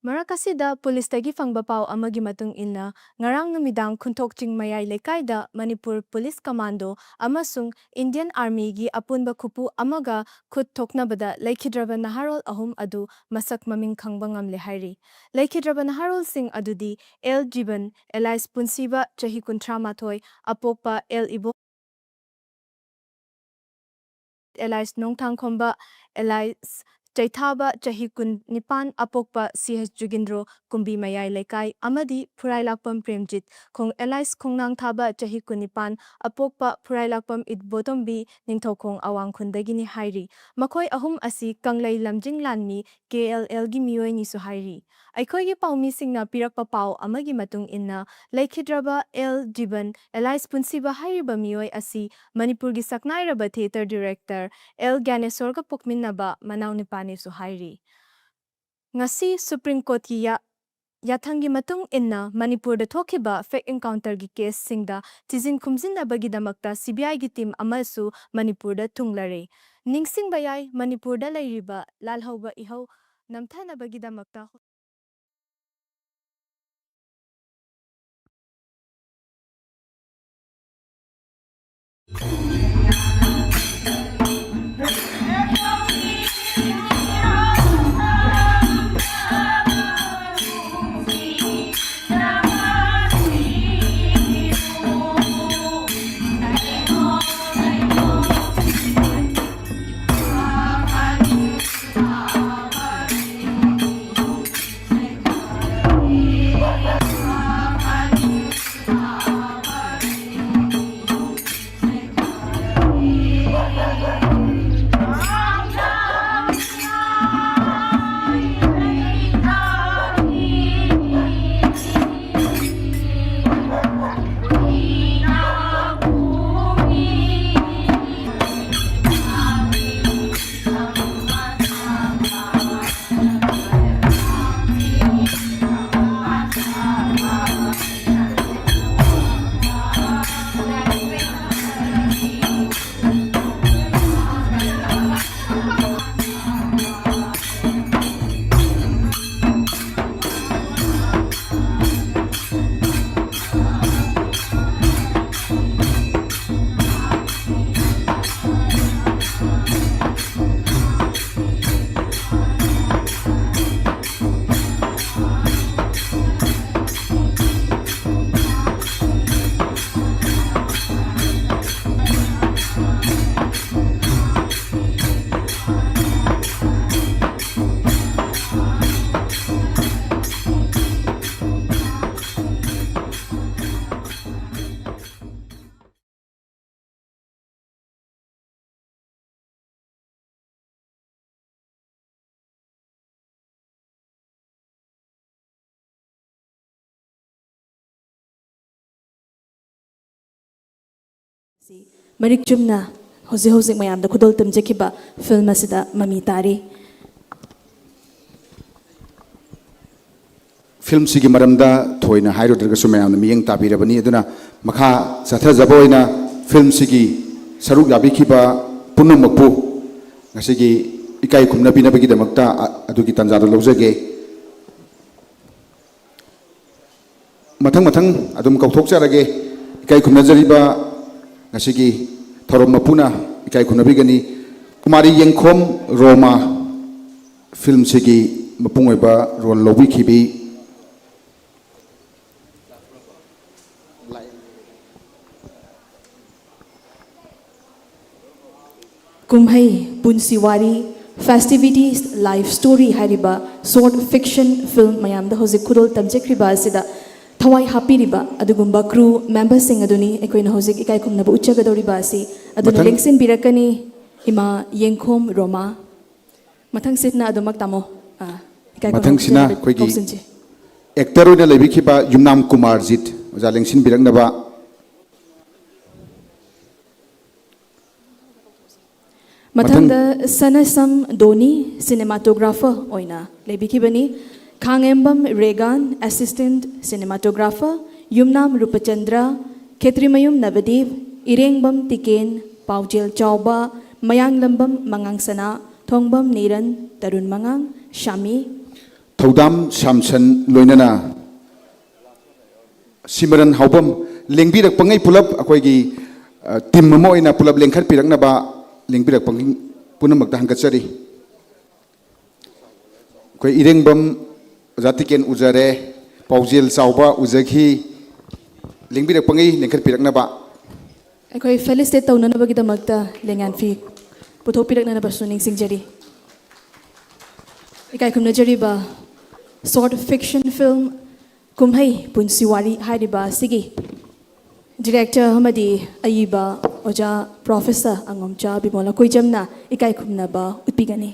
ꯃꯔꯛ ꯑꯁꯤꯗ ꯄꯨꯂꯤꯁꯇꯒꯤ ꯐꯪꯕ ꯄꯥꯎ ꯑꯃꯒꯤ ꯃꯇꯨꯡ ꯏꯟꯅ, ꯉꯔꯥꯡ ꯅꯨꯃꯤꯗꯥꯡ ꯈꯨꯟꯊꯣꯛ ꯆꯤꯡ ꯃꯌꯥꯏ ꯂꯩꯀꯥꯏꯗ ꯃꯅꯤꯄꯨꯔ ꯄꯨꯂꯤꯁ ꯀꯃꯥꯟꯗꯣ ꯑꯃꯁꯨꯡ ꯏꯟꯗꯤꯌꯟ ꯑꯥꯔꯃꯤꯒꯤ ꯑꯄꯨꯟꯕ ꯈꯨꯄꯨ ꯑꯃꯒ ꯈꯨꯠ ꯊꯣꯛꯅꯕꯗ ꯂꯩꯈꯤꯗ꯭ꯔꯕ ꯅꯍꯥꯔꯣꯜ ꯑꯍꯨꯝ ꯑꯗꯨ ꯃꯁꯛ ꯃꯃꯤꯡ ꯈꯪꯕ ꯉꯝꯂꯦ ꯍꯥꯏꯔꯤ꯫ ꯂꯩꯈꯤꯗ꯭ꯔꯕ ꯅꯍꯥꯔꯣꯜꯁꯤꯡ ꯑꯗꯨꯗꯤ ꯑꯦꯜ ꯖꯤꯕꯟ, ꯑꯦꯂꯥꯏꯁ ꯄꯨꯟꯁꯤꯕ, ꯆꯍꯤ ꯀꯨꯟꯊ꯭ꯔꯥ ꯃꯥꯊꯣꯏ, ꯑꯄꯣꯛꯄ ꯑꯦꯜ ꯏꯕꯣ ꯑꯦꯂꯥꯏꯁ ꯅꯣꯡꯊꯥꯡꯈꯣꯝꯕ, ꯑꯦꯂꯥꯏꯁ ꯆꯩꯊꯥꯕ, ꯆꯍꯤ ꯀꯨꯟꯅꯤꯄꯥꯟ, ꯑꯄꯣꯛꯄ ꯁꯤ ꯑꯦꯁ ꯖꯨꯒꯤꯟꯗ꯭ꯔꯣ, ꯀꯨꯝꯕꯤ ꯃꯌꯥꯏ ꯂꯩꯀꯥꯏ, ꯑꯃꯗꯤ ꯐꯨꯔꯥꯏꯂꯥꯛꯄꯝ ꯄ꯭ꯔꯦꯝꯖꯤꯠ, ꯈꯣꯡ-, ꯑꯦꯂꯥꯏꯁ ꯈꯣꯡꯅꯥꯡꯊꯥꯕ, ꯆꯍꯤ ꯀꯨꯟꯅꯤꯄꯥꯟ, ꯑꯄꯣꯛꯄ ꯐꯨꯔꯥꯏꯂꯥꯛꯄꯝ ꯏꯕꯣꯇꯣꯝꯕꯤ, ꯅꯤꯡꯊꯧꯈꯣꯡ ꯑꯋꯥꯡꯈꯨꯜꯗꯒꯤꯅꯤ ꯍꯥꯏꯔꯤ꯫ ꯃꯈꯣꯏ ꯑꯍꯨꯝ ꯑꯁꯤ ꯀꯪꯂꯩ ꯂꯝꯖꯤꯡ ꯂꯥꯟꯃꯤ, ꯀꯦ ꯑꯦꯜ ꯑꯦꯜꯒꯤ ꯃꯤꯑꯣꯏꯅꯤꯁꯨ ꯍꯥꯏꯔꯤ꯫ ꯑꯩꯈꯣꯏꯒꯤ ꯄꯥꯎꯃꯤꯁꯤꯡꯅ ꯄꯤꯔꯛꯄ ꯄꯥꯎ ꯑꯃꯒꯤ ꯃꯇꯨꯡ ꯏꯟꯅ, ꯂꯩꯈꯤꯗ꯭ꯔꯕ ꯑꯦꯜ ꯖꯤꯕꯟ, ꯑꯦꯂꯥꯏꯁ ꯄꯨꯟꯁꯤꯕ ꯍꯥꯏꯔꯤꯕ ꯃꯤꯑꯣꯏ ꯑꯁꯤ ꯃꯅꯤꯄꯨꯔꯒꯤ ꯁꯛꯅꯥꯏꯔꯕ ꯊꯤꯌꯦꯇꯔ ꯗꯤꯔꯦꯛꯇꯔ ꯑꯦꯜ ꯒ꯭ꯌꯥꯅꯦꯁꯣꯔꯒ ꯄꯣꯛꯃꯤꯟꯅꯕ ꯃꯅꯥꯎꯅꯨꯄꯥꯅꯤꯁꯨ ꯍꯥꯏꯔꯤ꯫ ꯉꯁꯤ ꯁꯨꯄ꯭ꯔꯤꯝ ꯀꯣꯔꯠꯀꯤ ꯌꯥ-, ꯌꯥꯊꯪꯒꯤ ꯃꯇꯨꯡ ꯏꯟꯅ ꯃꯅꯤꯄꯨꯔꯗ ꯊꯣꯛꯈꯤꯕ ꯐꯦꯛ ꯑꯦꯟꯀꯥꯎꯟꯇꯔꯒꯤ ꯀꯦꯁꯁꯤꯡꯗ ꯊꯤꯖꯤꯟ ꯈꯨꯝꯖꯤꯟꯅꯕꯒꯤꯗꯃꯛꯇ ꯁꯤ ꯕꯤ ꯑꯥꯏꯒꯤ ꯇꯤꯝ ꯑꯃꯁꯨ ꯃꯅꯤꯄꯨꯔꯗ ꯊꯨꯡꯂꯔꯦ꯫ ꯅꯤꯡꯁꯤꯡꯕ ꯌꯥꯏ, ꯃꯅꯤꯄꯨꯔꯗ ꯂꯩꯔꯤꯕ ꯂꯥꯜꯍꯧꯕ ꯏꯍꯧ ꯅꯝꯊꯅꯕꯒꯤꯗꯃꯛꯇ ꯃꯔꯤꯛ ꯆꯨꯝꯅ ꯍꯧꯖꯤꯛ ꯍꯧꯖꯤꯛ ꯃꯌꯥꯝꯗ ꯈꯨꯗꯣꯜ ꯇꯝꯖꯈꯤꯕ ꯐꯤꯜꯝ ꯑꯁꯤꯗ ꯃꯃꯤ ꯇꯥꯔꯤ꯫ ꯐꯤꯜꯝꯁꯤꯒꯤ ꯃꯔꯝꯗ ꯊꯣꯏꯅ ꯍꯥꯏꯔꯨꯗ꯭ꯔꯒꯁꯨ ꯃꯌꯥꯝꯅ ꯃꯤꯠꯌꯦꯡ ꯇꯥꯕꯤꯔꯕꯅꯤ꯫ ꯑꯗꯨꯅ ꯃꯈꯥ ꯆꯠꯊꯖꯕ ꯑꯣꯏꯅ ꯐꯤꯜꯝꯁꯤꯒꯤ ꯁꯔꯨꯛ ꯌꯥꯕꯤꯈꯤꯕ ꯄꯨꯝꯅꯃꯛꯄꯨ ꯉꯁꯤꯒꯤ ꯏꯀꯥꯏ ꯈꯨꯝꯅꯕꯤꯅꯕꯒꯤꯗꯃꯛꯇ ꯑ-, ꯑꯗꯨꯒꯤ ꯇꯥꯟꯖꯥꯗꯨ ꯂꯧꯖꯒꯦ꯫ ꯃꯊꯪ ꯃꯊꯪ ꯑꯗꯨꯝ ꯀꯧꯊꯣꯛꯆꯔꯒꯦ꯫ ꯏꯀꯥꯏ ꯈꯨꯝꯅꯖꯔꯤꯕ ꯉꯁꯤꯒꯤ ꯊꯧꯔꯝ ꯃꯄꯨꯅ ꯏꯀꯥꯏ ꯈꯨꯝꯅꯕꯤꯒꯅꯤ꯫ ꯀꯨꯃꯥꯔꯤ ꯌꯦꯡꯈꯣꯝ ꯔꯣꯃꯥ ꯐꯤꯜꯝꯁꯤꯒꯤ ꯃꯄꯨꯡ ꯑꯣꯏꯕ ꯔꯣꯜ ꯂꯧꯕꯤꯈꯤꯕꯤ꯫ ꯀꯨꯝꯍꯩ ꯄꯨꯟꯁꯤ ꯋꯥꯔꯤ, Festivities Life Story ꯍꯥꯏꯔꯤꯕ short fiction film ꯃꯌꯥꯝꯗ ꯍꯧꯖꯤꯛ ꯈꯨꯗꯣꯜ ꯇꯝꯖꯈ꯭ꯔꯤꯕ ꯑꯁꯤꯗ ꯊꯋꯥꯏ ꯍꯥꯞꯄꯤꯔꯤꯕ ꯑꯗꯨꯒꯨꯝꯕ crew memberꯁꯤꯡ ꯑꯗꯨꯅꯤ ꯑꯩꯈꯣꯏꯅ ꯍꯧꯖꯤꯛ ꯏꯀꯥꯏ ꯈꯨꯝꯅꯕ ꯎꯠꯆꯒꯗꯧꯔꯤꯕ ꯑꯁꯤ꯫ ꯑꯗꯨꯅ ꯃꯊꯪ ꯂꯦꯡꯁꯤꯟꯕꯤꯔꯛꯀꯅꯤ ꯏꯃꯥ ꯌꯦꯡꯈꯣꯝ ꯔꯣꯃꯥ꯫ ꯃꯊꯪꯁꯤꯠꯅ ꯑꯗꯨꯃꯛ ꯇꯥꯃꯣ, ꯑ, ꯏꯀꯥꯏ ꯈꯨꯝꯅꯕ ꯃꯊꯪꯁꯤꯅ ꯎꯠꯆꯅꯕ ꯑꯩꯈꯣꯏꯒꯤ ꯀꯧꯁꯤꯟꯁꯤ꯫ Actor ꯑꯣꯏꯅ ꯂꯩꯕꯤꯈꯤꯕ ꯌꯨꯝꯅꯥꯝ ꯀꯨꯃꯥꯔꯖꯤꯠ ꯑꯣꯖꯥ ꯂꯦꯡꯁꯤꯟꯕꯤꯔꯛꯅꯕ꯫ ꯃꯊꯪꯗ ꯁꯅꯁꯝ ꯗꯣꯅꯤ cinematographer ꯑꯣꯏꯅ ꯂꯩꯕꯤꯈꯤꯕꯅꯤ꯫ ꯈꯥꯡꯉꯦꯝꯕꯝ ꯔꯦꯒꯥꯟ assistant cinematographer, ꯌꯨꯝꯅꯥꯝ ꯔꯨꯄꯆꯟꯗ꯭ꯔ, ꯈꯦꯇ꯭ꯔꯤꯃꯌꯨꯝ ꯅꯕꯗꯤꯞ, ꯏꯔꯦꯡꯕꯝ ꯇꯤꯀꯦꯟ, ꯄꯥꯎꯖꯦꯜ ꯆꯥꯎꯕ, ꯃꯌꯥꯡꯂꯝꯕꯝ ꯃꯉꯥꯡꯁꯅꯥ, ꯊꯣꯡꯕꯝ ꯅꯤꯔꯟ, ꯇꯔꯨꯟ ꯃꯉꯥꯡ, ꯁꯥꯃꯤ꯫ ꯊꯧꯗꯥꯝ ꯁꯥꯝꯁꯟ ꯂꯣꯏꯅꯅ ꯁꯤꯃꯔꯟ ꯍꯥꯎꯕꯝ ꯂꯦꯡꯕꯤꯔꯛꯄꯉꯩ ꯄꯨꯂꯞ ꯑꯩꯈꯣꯏꯒꯤ, ꯑ, team ꯑꯃ ꯑꯣꯏꯅ ꯄꯨꯂꯞ ꯂꯦꯡꯈꯠꯄꯤꯔꯛꯅꯕ ꯂꯦꯡꯕꯤꯔꯛꯄꯉꯩ ꯄꯨꯝꯅꯃꯛꯇ ꯍꯪꯒꯠꯆꯔꯤ꯫ ꯑꯩꯈꯣꯏ ꯏꯔꯦꯡꯕꯝ ꯑꯣꯖꯥ ꯇꯤꯀꯦꯟ ꯎꯖꯔꯦ, ꯄꯥꯎꯖꯦꯜ ꯆꯥꯎꯕ ꯎꯖꯈꯤ, ꯂꯦꯡꯕꯤꯔꯛꯄꯉꯩ ꯂꯦꯡꯈꯠꯄꯤꯔꯛꯅꯕ꯫ ꯑꯩꯈꯣꯏ felicitate ꯇꯧꯅꯅꯕꯒꯤꯗꯃꯛꯇ ꯂꯦꯡꯌꯥꯟ ꯐꯤ ꯄꯨꯊꯣꯛꯄꯤꯔꯛꯅꯅꯕꯁꯨ ꯅꯤꯡꯁꯤꯡꯖꯔꯤ꯫ ꯏꯀꯥꯏ ꯈꯨꯝꯅꯖꯔꯤꯕ short fiction film ꯀꯨꯝꯍꯩ ꯄꯨꯟꯁꯤ ꯋꯥꯔꯤ ꯍꯥꯏꯔꯤꯕ ꯑꯁꯤꯒꯤ director ꯑꯃꯗꯤ ꯑꯏꯕ ꯑꯣꯖꯥ Professor ꯑꯉꯣꯝꯆꯥ ꯕꯤꯃꯣꯂ ꯀꯣꯏꯖꯝꯅ ꯏꯀꯥꯏ ꯈꯨꯝꯅꯕ ꯎꯠꯄꯤꯒꯅꯤ꯫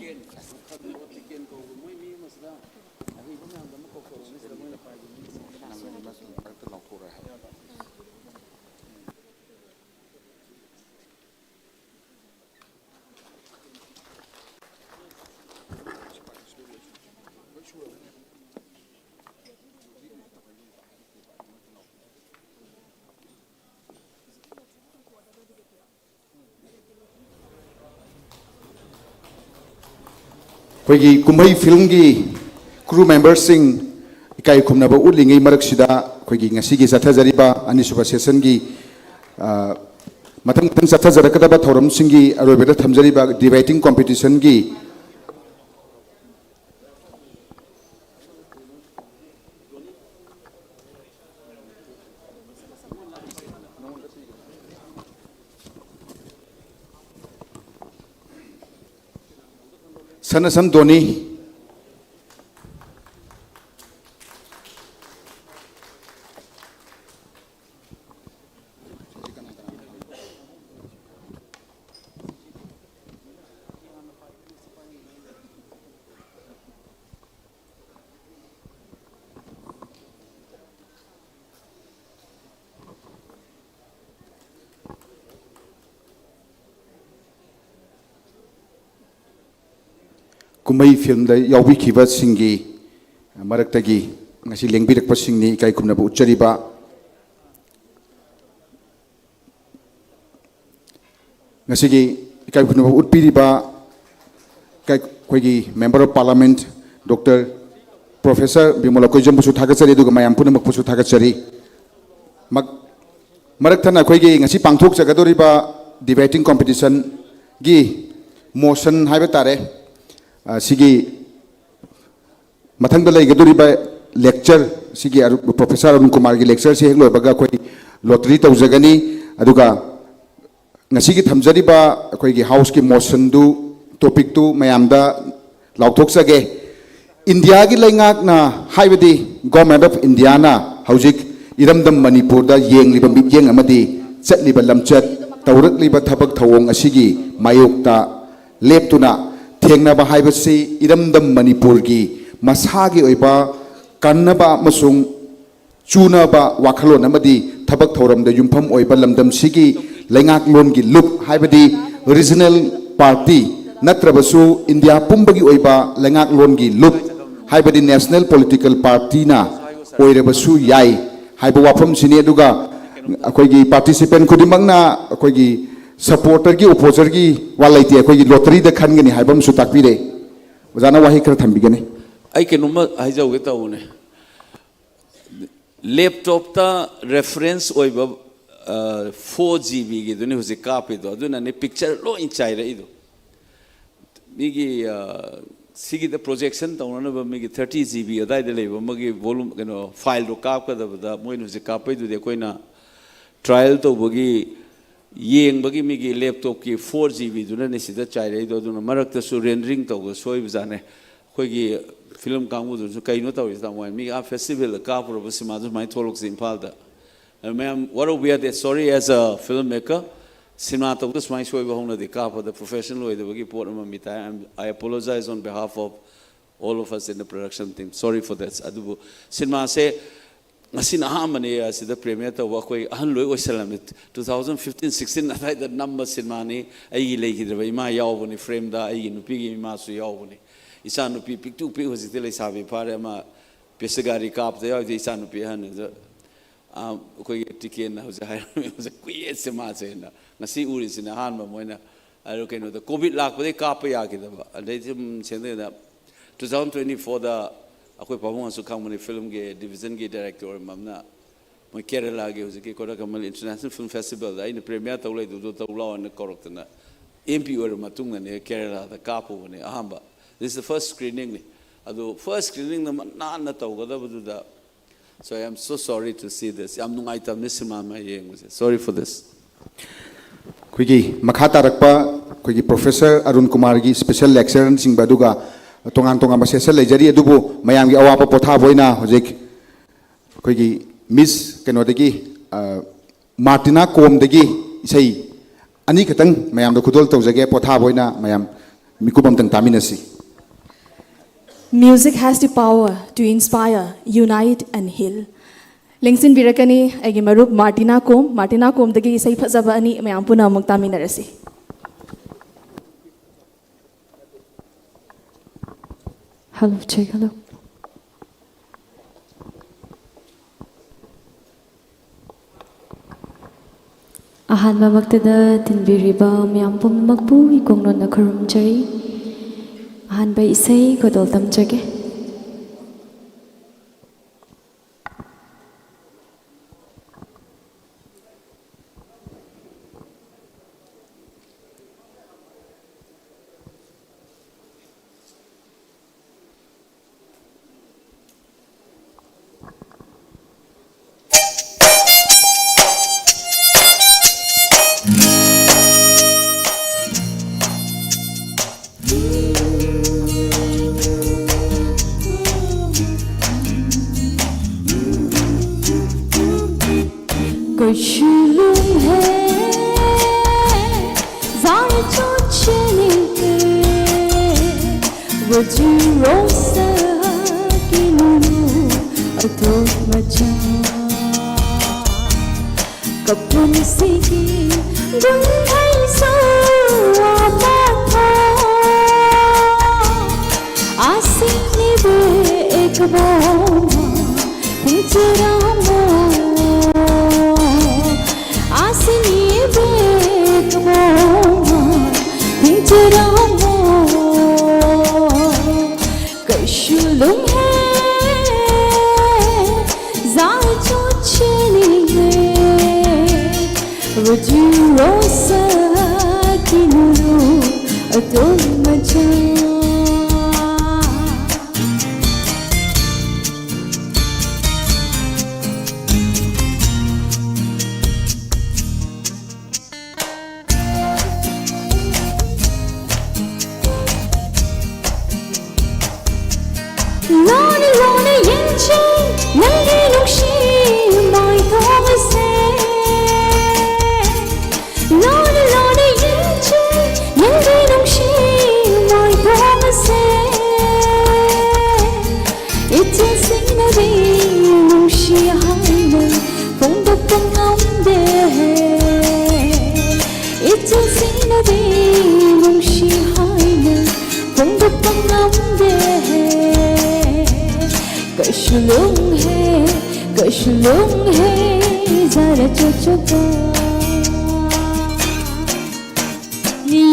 ꯑꯩꯈꯣꯏꯒꯤ ꯀꯨꯝꯍꯩ ꯐꯤꯂꯝꯒꯤ crew memberꯁꯤꯡ ꯏꯀꯥꯏ ꯈꯨꯝꯅꯕ ꯎꯠꯂꯤꯉꯩ ꯃꯔꯛꯁꯤꯗ, ꯑꯩꯈꯣꯏꯒꯤ ꯉꯁꯤꯒꯤ ꯆꯠꯊꯖꯔꯤꯕ ꯑꯅꯤꯁꯨꯕ sessionꯒꯤ, ꯑ, ꯃꯊꯪ ꯃꯊꯪ ꯆꯠꯊꯖꯔꯛꯀꯗꯕ ꯊꯧꯔꯝꯁꯤꯡꯒꯤ ꯑꯔꯣꯏꯕꯗ ꯊꯝꯖꯔꯤꯕ debating competitionꯒꯤ ꯁꯟ ꯑꯁꯝ ꯗꯣꯅꯤ꯫ ꯀꯨꯝꯍꯩ ꯐꯤꯂꯝꯗ ꯌꯥꯎꯕꯤꯈꯤꯕꯁꯤꯡꯒꯤ ꯃꯔꯛꯇꯒꯤ ꯉꯁꯤ ꯂꯦꯡꯕꯤꯔꯛꯄꯁꯤꯡꯅꯤ ꯏꯀꯥꯏ ꯈꯨꯝꯅꯕ ꯎꯠꯆꯔꯤꯕ꯫ ꯉꯁꯤꯒꯤ ꯏꯀꯥꯏ ꯈꯨꯝꯅꯕ ꯎꯠꯄꯤꯔꯤꯕ ꯏꯀꯥꯏ-, ꯑꯩꯈꯣꯏꯒꯤ Member of Parliament, Doctor Professor ꯕꯤꯃꯣꯂꯥ ꯀꯣꯏꯖꯝꯕꯨꯁꯨ ꯊꯥꯒꯠꯆꯔꯤ, ꯑꯗꯨꯒ ꯃꯌꯥꯝ ꯄꯨꯝꯅꯃꯛꯄꯨꯁꯨ ꯊꯥꯒꯠꯆꯔꯤ꯫ ꯃꯛ-, ꯃꯔꯛ ꯊꯠꯅ ꯑꯩꯈꯣꯏꯒꯤ ꯉꯁꯤ ꯄꯥꯡꯊꯣꯛꯆꯒꯗꯧꯔꯤꯕ debating competitionꯒꯤ motion ꯍꯥꯏꯕ ꯇꯥꯔꯦ, ꯑ, ꯁꯤꯒꯤ ꯃꯊꯪꯗ ꯂꯩꯒꯗꯧꯔꯤꯕ lecture, ꯁꯤꯒꯤ ꯑꯔꯨ-, Professor ꯑꯔꯨꯟ ꯀꯨꯃꯥꯔꯒꯤ lectureꯁꯤ ꯍꯦꯛ ꯂꯣꯏꯕꯒ ꯑꯩꯈꯣꯏ lottery ꯇꯧꯖꯒꯅꯤ꯫ ꯑꯗꯨꯒ ꯉꯁꯤꯒꯤ ꯊꯝꯖꯔꯤꯕ ꯑꯩꯈꯣꯏꯒꯤ Houseꯀꯤ motionꯗꯨ, topicꯇꯨ ꯃꯌꯥꯝꯗ ꯂꯥꯎꯊꯣꯛꯆꯒꯦ꯫ ꯏꯟꯗꯤꯌꯥꯒꯤ ꯂꯩꯉꯥꯛꯅ, ꯍꯥꯏꯕꯗꯤ Government of Indiaꯅ ꯍꯧꯖꯤꯛ ꯏꯔꯝꯗꯝ ꯃꯅꯤꯄꯨꯔꯗ ꯌꯦꯡꯂꯤꯕ ꯃꯤꯠꯌꯦꯡ ꯑꯃꯗꯤ ꯆꯠꯂꯤꯕ ꯂꯝꯆꯠ, ꯇꯧꯔꯛꯂꯤꯕ ꯊꯕꯛ ꯊꯧꯑꯣꯡ ꯑꯁꯤꯒꯤ ꯃꯥꯌꯣꯛꯇ ꯂꯦꯞꯇꯨꯅ ꯊꯦꯡꯅꯕ ꯍꯥꯏꯕꯁꯤ ꯏꯔꯝꯗꯝ ꯃꯅꯤꯄꯨꯔꯒꯤ ꯃꯁꯥꯒꯤ ꯑꯣꯏꯕ ꯀꯟꯅꯕ ꯑꯃꯁꯨꯡ ꯆꯨꯅꯕ ꯋꯥꯈꯜꯂꯣꯟ ꯑꯃꯗꯤ ꯊꯕꯛ ꯊꯧꯔꯝꯗ ꯌꯨꯝꯐꯝ ꯑꯣꯏꯕ ꯂꯝꯗꯝꯁꯤꯒꯤ ꯂꯩꯉꯥꯛꯂꯣꯟꯒꯤ ꯂꯨꯞ, ꯍꯥꯏꯕꯗꯤ regional party ꯅꯠꯇ꯭ꯔꯕꯁꯨ ꯏꯟꯗꯤꯌꯥ ꯄꯨꯝꯕꯒꯤ ꯑꯣꯏꯕ ꯂꯩꯉꯥꯛꯂꯣꯟꯒꯤ ꯂꯨꯞ, ꯍꯥꯏꯕꯗꯤ national political partyꯅ ꯑꯣꯏꯔꯕꯁꯨ ꯌꯥꯏ ꯍꯥꯏꯕ ꯋꯥꯐꯝꯁꯤꯅꯤ꯫ ꯑꯗꯨꯒ ꯑꯩꯈꯣꯏꯒꯤ participant ꯈꯨꯗꯤꯡꯃꯛꯅ ꯑꯩꯈꯣꯏꯒꯤ supporterꯒꯤ, opposerꯒꯤ ꯋꯥ ꯂꯩꯇꯦ, ꯑꯩꯈꯣꯏꯒꯤ lotteryꯗ ꯈꯟꯒꯅꯤ ꯍꯥꯏꯕ ꯑꯃꯁꯨ ꯇꯥꯛꯄꯤꯔꯦ꯫ ꯑꯣꯖꯥꯅ ꯋꯥꯍꯩ ꯈꯔ ꯊꯝꯕꯤꯒꯅꯤ꯫ ꯑꯩ ꯀꯩꯅꯣꯝꯃ ꯍꯥꯏꯖꯍꯧꯒꯦ ꯇꯧꯕꯅꯦ꯫ ꯂꯦꯞꯇꯣꯞꯇ ꯔꯦꯐꯔꯦꯟꯁ ꯑꯣꯏꯕ ꯐꯣꯔ ꯖꯤ ꯕꯤꯒꯤꯗꯨꯅꯤ ꯍꯧꯖꯤꯛ ꯀꯥꯞꯄꯤꯗꯣ, ꯑꯗꯨꯅꯅꯦ ꯄꯤꯛꯆꯔ ꯂꯣꯏ ꯆꯥꯏꯔꯛꯏꯗꯣ꯫ ꯃꯤꯒꯤ ꯑ, ꯁꯤꯒꯤꯗ ꯄ꯭ꯔꯣꯖꯦꯛꯁꯟ ꯇꯧꯅꯅꯕ ꯃꯤꯒꯤ ꯊꯥꯔꯇꯤ ꯖꯤ ꯕꯤ ꯑꯗꯥꯏꯗ ꯂꯩꯕ ꯑꯃꯒꯤ volume, ꯀꯩꯅꯣ, ꯐꯥꯏꯜꯗꯣ ꯀꯥꯞꯀꯗꯕꯗ ꯃꯣꯏꯅ ꯍꯧꯖꯤꯛ ꯀꯥꯞꯄꯩꯗꯨꯗꯤ ꯑꯩꯈꯣꯏꯅ ꯇ꯭ꯔꯥꯏꯌꯦꯜ ꯇꯧꯕꯒꯤ, ꯌꯦꯡꯕꯒꯤ ꯃꯤꯒꯤ ꯂꯦꯞꯇꯣꯞꯀꯤ ꯐꯣꯔ ꯖꯤ ꯕꯤꯗꯨꯅꯅꯦ ꯁꯤꯗ ꯆꯥꯏꯔꯛꯏꯗꯣ꯫ ꯑꯗꯨꯅ ꯃꯔꯛꯇꯁꯨ ꯔꯦꯟꯗꯔꯤꯡ ꯇꯧꯕ ꯁꯣꯏꯕꯖꯥꯠꯅꯦ꯫ ꯑꯩꯈꯣꯏꯒꯤ ꯐꯤꯂꯝ ꯀꯥꯡꯕꯨꯗꯨꯅꯁꯨ ꯀꯩꯅꯣ ꯇꯧꯔꯤꯁꯤ ꯇꯥꯃꯣ ꯍꯥꯏ, ꯃꯤ ꯑꯥ ꯐꯦꯁꯇꯤꯚꯦꯜꯗ ꯀꯥꯞꯄꯨꯔꯕ ꯁꯤꯃꯥꯗꯨ ꯁꯨꯃꯥꯏꯅ ꯊꯣꯛꯂꯛꯁꯤ ꯏꯝꯐꯥꯜꯗ꯫ ꯑꯗꯨ ꯃꯌꯥꯝ, what a, we are there, sorry, as a filmmaker, cinema ꯇꯧꯕꯗ ꯁꯨꯃꯥꯏꯅ ꯁꯣꯏꯕ ꯍꯧꯅꯗꯦ, ꯀꯥꯞꯄꯗ ꯄ꯭ꯔꯣꯐꯦꯁꯅꯦꯜ ꯑꯣꯏꯗꯕꯒꯤ ꯄꯣꯠ ꯑꯃ ꯃꯤ ꯇꯥꯏ꯫ I apologize on behalf of all of us in the production team, sorry for that꯫ ꯑꯗꯨꯕꯨ ꯁꯤꯅꯦꯃꯥꯁꯦ ꯉꯁꯤꯅ ꯑꯍꯥꯟꯕꯅꯤ ꯑꯁꯤꯗ ꯄ꯭ꯔꯤꯃꯤꯌꯔ ꯇꯧꯕ꯫ ꯑꯩꯈꯣꯏ ꯑꯍꯟ ꯂꯣꯏ ꯑꯣꯏꯁꯜꯂꯝꯃꯤ꯫ ꯇꯨ ꯊꯥꯎꯖꯟ ꯐꯤꯐꯇꯤꯟ ꯁꯤꯛꯁꯇꯤꯟ ꯑꯗꯥꯏꯗ ꯅꯝꯕ ꯁꯤꯅꯦꯃꯥꯅꯤ꯫ ꯑꯩꯒꯤ ꯂꯩꯈꯤꯗ꯭ꯔꯕ ꯏꯃꯥ ꯌꯥꯎꯕꯅꯤ ꯐ꯭ꯔꯦꯝꯗ, ꯑꯩꯒꯤ ꯅꯨꯄꯤꯒꯤ ꯏꯃꯥꯁꯨ ꯌꯥꯎꯕꯅꯤ꯫ ꯏꯆꯥ ꯅꯨꯄꯤ ꯄꯤꯛꯇꯨ ꯄꯤꯛ ꯍꯧꯖꯤꯛꯇꯤ ꯂꯩꯁꯥꯕꯤ ꯐꯥꯔꯦ, ꯑꯃ ꯄꯦꯁꯒꯥꯔꯤ ꯀꯥꯞꯇ ꯌꯥꯎꯗꯦ꯫ ꯏꯆꯥ ꯅꯨꯄꯤ ꯑꯍꯟꯗꯨꯗ, ꯑꯥ, ꯑꯩꯈꯣꯏꯒꯤ ꯇꯤꯀꯦꯟꯅ ꯍꯧꯖꯤꯛ ꯍꯥꯏꯔꯝꯃꯤ, ꯍꯧꯖꯤꯛ ꯀꯨꯏꯔꯦ ꯁꯤꯅꯦꯃꯥꯁꯦꯅ꯫ ꯉꯁꯤ ꯎꯔꯤꯁꯤꯅ ꯑꯍꯥꯟꯕ ꯃꯣꯏꯅ꯫ ꯑꯗꯨ ꯀꯩꯅꯣꯗ ꯀꯣꯚꯤꯗ ꯂꯥꯛꯄꯗꯒꯤ ꯀꯥꯞꯄ ꯌꯥꯈꯤꯗꯕ, ꯑꯗꯩ ꯁꯨꯝ ꯁꯦꯝꯗꯣꯛꯑꯦꯗ꯫ ꯇꯨ ꯊꯥꯎꯖꯟ ꯇ꯭ꯋꯦꯟꯇꯤ ꯐꯣꯔꯗ ꯑꯩꯈꯣꯏ ꯄꯥꯕꯨꯡ ꯑꯁꯨ ꯈꯪꯕꯅꯤ, ꯐꯤꯂꯝꯒꯤ ꯗꯤꯕꯤꯖꯟꯒꯤ ꯗꯥꯏꯔꯦꯛꯇꯔ ꯑꯣꯏꯔꯝꯕ ꯑꯃꯅ, ꯃꯣꯏ ꯀꯦꯔꯂꯥꯒꯤ ꯍꯧꯖꯤꯛꯀꯤ ꯀꯣꯗꯥꯀꯝꯃꯜ ꯏꯟꯇꯔꯅꯦꯁꯅꯦꯜ ꯐꯤꯂꯝ ꯐꯦꯁꯇꯤꯚꯦꯜꯗ ꯑꯩꯅ ꯄ꯭ꯔꯤꯃꯤꯌꯔ ꯇꯧ ꯂꯩꯗꯨꯗꯣ ꯇꯧ ꯂꯥꯛꯑꯣꯅ ꯀꯧꯔꯛꯇꯅ, ꯑꯦꯝ ꯄꯤ ꯑꯣꯏꯔ ꯃꯇꯨꯡꯗꯅꯦ ꯀꯦꯔꯂꯥꯗ ꯀꯥꯞꯄꯨꯕꯅꯦ ꯑꯍꯥꯟꯕ꯫ This is the first screeningꯅꯤ꯫ ꯑꯗꯨ ꯐꯥꯔꯁ ꯁ꯭ꯀ꯭ꯔꯤꯅꯤꯡꯗ ꯅꯥꯟꯅ ꯇꯧꯒꯗꯕꯗꯨꯗ, so I am so sorry to see this. ꯌꯥꯝ ꯅꯨꯡꯉꯥꯏꯇꯕꯅꯤ ꯁꯤꯅꯦꯃꯥ ꯃꯌꯥꯝ ꯌꯦꯡꯕꯁꯦ꯫ Sorry for this. ꯑꯩꯈꯣꯏꯒꯤ ꯃꯈꯥ ꯇꯥꯔꯛꯄ ꯑꯩꯈꯣꯏꯒꯤ ꯄ꯭ꯔꯣꯐꯦꯁꯔ ꯑꯔꯨꯟ ꯀꯨꯃꯥꯔꯒꯤ ꯁ꯭ꯄꯦꯁꯦꯜ ꯂꯦꯛꯆꯔꯅꯆꯤꯡꯕ, ꯑꯗꯨꯒ ꯇꯣꯉꯥꯟ ꯇꯣꯉꯥꯟꯕ ꯁꯦꯁꯟ ꯂꯩꯖꯔꯤ꯫ ꯑꯗꯨꯕꯨ ꯃꯌꯥꯝꯒꯤ ꯑꯋꯥꯕ ꯄꯣꯊꯥꯕ ꯑꯣꯏꯅ ꯍꯧꯖꯤꯛ ꯑꯩꯈꯣꯏꯒꯤ ꯃꯤꯁ ꯀꯩꯅꯣꯗꯒꯤ, ꯑ, ꯃꯥꯔꯇꯤꯅꯥ ꯀꯣꯝꯗꯒꯤ ꯏꯁꯩ ꯑꯅꯤꯈꯛꯇꯪ ꯃꯌꯥꯝꯗ ꯈꯨꯗꯣꯜ ꯇꯧꯖꯒꯦ꯫ ꯄꯣꯊꯥꯕ ꯑꯣꯏꯅ ꯃꯌꯥꯝ ꯃꯤꯀꯨꯞ ꯑꯝꯇꯪ ꯇꯥꯃꯤꯟꯅꯁꯤ꯫ Music has the power to inspire, unite and heal. ꯂꯦꯡꯁꯤꯟꯕꯤꯔꯛꯀꯅꯤ ꯑꯩꯒꯤ ꯃꯔꯨꯞ ꯃꯥꯔꯇꯤꯅꯥ ꯀꯣꯝ꯫ ꯃꯥꯔꯇꯤꯅꯥ ꯀꯣꯝꯗꯒꯤ ꯏꯁꯩ ꯐꯖꯕ ꯑꯅꯤ ꯃꯌꯥꯝ ꯄꯨꯟꯅ ꯑꯃꯨꯛ ꯇꯥꯃꯤꯟꯅꯔꯁꯤ꯫ Hello, check, hello. ꯑꯍꯥꯟꯕꯃꯛꯇꯗ ꯇꯤꯟꯕꯤꯔꯤꯕ ꯃꯌꯥꯝ ꯄꯨꯝꯅꯃꯛꯄꯨ ꯏꯀꯣꯡ ꯅꯣꯟꯅ ꯈꯨꯔꯨꯝꯖꯔꯤ꯫ ꯑꯍꯥꯟꯕ ꯏꯁꯩ ꯈꯨꯗꯣꯜ ꯇꯝꯖꯒꯦ꯫ कैसी लूं है ज़ार जो चले गए, वो जी रोसा की नूनू अतो मचा। कपुन सिगी दुंधई सो आमा था। आसिनी बे एक बोमा पिंजरा मो। आसिनी बे एक बोमा पिंजरा मो। कैसी लूं है ज़ार जो चली गए, वो जी रोसा की नूनू अतो मचा। ꯂꯣꯟꯅ ꯂꯣꯟꯅ ꯌꯦꯡꯖꯩ ꯅꯪꯒꯤ ꯅꯨꯡꯁꯤ ꯃꯥꯏꯊꯣꯡ ꯑꯁꯦ꯫ ꯂꯣꯟꯅ ꯂꯣꯟꯅ ꯌꯦꯡꯖꯩ ꯅꯪꯒꯤ ꯅꯨꯡꯁꯤ ꯃꯥꯏꯊꯣꯡ ꯑꯁꯦ꯫ ꯏꯆꯦꯁꯤꯡꯅꯗꯤ ꯅꯨꯡꯁꯤ ꯍꯥꯏꯅ ꯐꯣꯡꯗꯣꯛꯄ ꯉꯝꯗꯦ꯫ ꯏꯆꯦꯁꯤꯡꯅꯗꯤ ꯅꯨꯡꯁꯤ ꯍꯥꯏꯅ ꯐꯣꯡꯗꯣꯛꯄ ꯉꯝꯗꯦ꯫ कैसी लूं है, कैसी लूं है, ज़ार जो चुका।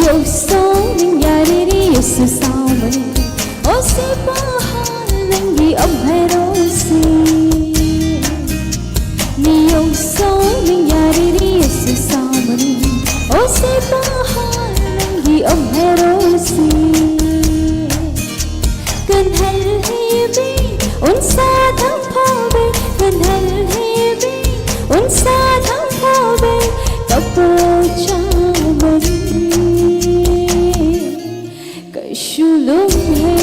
ꯌꯧꯁꯧ ꯅꯤꯡꯌꯥꯔꯤꯔꯤ ꯌꯦꯁꯨ ꯁꯥꯎꯃꯅꯤ, ꯑꯣ ꯁꯤ ꯄꯥꯍꯜ ꯅꯪꯒꯤ ꯑꯝꯍꯦꯔꯣꯁꯤ꯫ ꯃꯤꯌꯧꯁꯧ ꯅꯤꯡꯌꯥꯔꯤꯔꯤ ꯌꯦꯁꯨ ꯁꯥꯎꯃꯅꯤ, ꯑꯣ ꯁꯤ ꯄꯥꯍꯜ ꯅꯪꯒꯤ ꯑꯝꯍꯦꯔꯣꯁꯤ꯫ ꯀꯟꯍꯜ ꯍꯦꯕꯤ ꯎꯟꯁꯥ ꯊꯝꯐꯥꯕꯦ, ꯀꯟꯍꯜ ꯍꯦꯕꯤ ꯎꯟꯁꯥ ꯊꯝꯐꯥꯕꯦ, ꯀꯄꯣ ꯆꯥꯃꯔꯤ꯫ ꯀꯩꯁꯨ ꯂꯨꯝꯍꯦ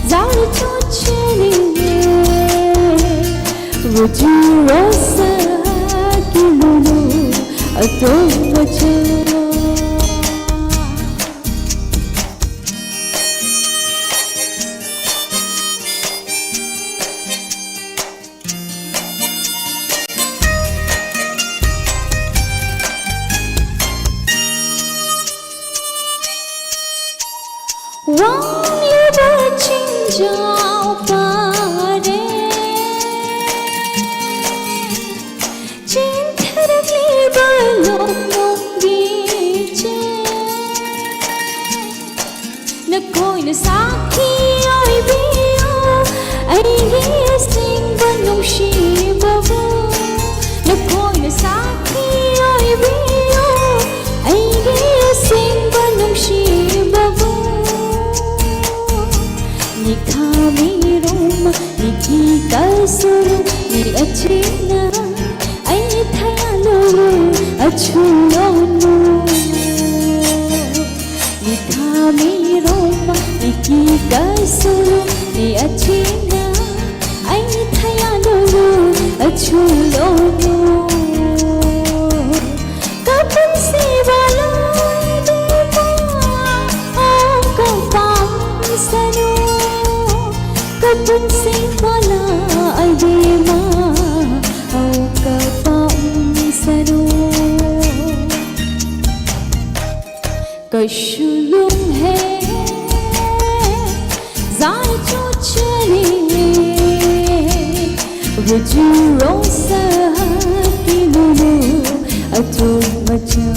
ꯖꯥꯔ ꯆꯣꯠꯆꯔꯤꯅꯦ, ꯔꯨꯖꯨ ꯔꯣꯁꯥ ꯀꯤꯂꯨꯂꯨ ꯑꯇꯣꯝꯕꯆꯥ꯫ ꯋꯥꯡꯂꯤꯕ ꯆꯤꯡꯖꯥꯎ ꯄꯥꯔꯦ, ꯆꯦꯟꯊꯔꯛꯂꯤꯕ ꯂꯣꯛꯅꯨꯡꯒꯤ ꯆꯦ꯫ ꯅꯈꯣꯏꯅ ꯁꯥꯈꯤ ꯑꯣꯏꯕꯤꯌꯨ, ꯑꯩꯒꯤ ꯑꯁꯦꯡꯕ ꯅꯨꯡꯁꯤꯕꯕꯨ꯫ ꯅꯈꯣꯏꯅ ꯁꯥꯈꯤ ꯑꯣꯏꯕꯤꯌꯨ, ꯑꯩꯒꯤ ꯑꯁꯦꯡꯕ ꯅꯨꯡꯁꯤꯕꯕꯨ꯫ ꯅꯤꯈꯥ ꯃꯤꯔꯣꯝ ꯅꯤꯀꯤ ꯀꯜꯁꯨꯔꯨ ꯅꯤ ꯑꯆꯤꯅ ꯑꯩ ꯊꯌꯥꯂꯨꯔꯨ ꯑꯆꯨꯂꯣꯅꯨ꯫ ꯅꯤꯈꯥ ꯃꯤꯔꯣꯝ ꯅꯤꯀꯤ ꯀꯜꯁꯨꯔꯨ ꯅꯤ ꯑꯆꯤꯅ ꯑꯩ ꯊꯌꯥꯂꯨꯔꯨ ꯑꯆꯨꯂꯣꯅꯨ꯫ ꯀꯄꯨꯟꯁꯤꯕ ꯂꯣꯏꯗ꯭ꯔꯤꯐꯥꯎ ꯀꯄꯥꯝꯁꯅꯨ꯫ ꯀꯄꯨꯟꯁꯤꯕ ꯂꯣꯏꯗ꯭ꯔꯤꯐꯥꯎ ꯀꯄꯥꯝꯁꯅꯨ꯫ ꯀꯩꯁꯨ ꯂꯨꯝꯍꯦ ꯖꯥꯔ ꯆꯣꯠꯆꯔꯤꯅꯦ, ꯔꯨꯖꯨ ꯔꯣꯁꯥ ꯀꯤꯂꯨꯂꯨ ꯑꯇꯣꯝꯕꯆꯥ꯫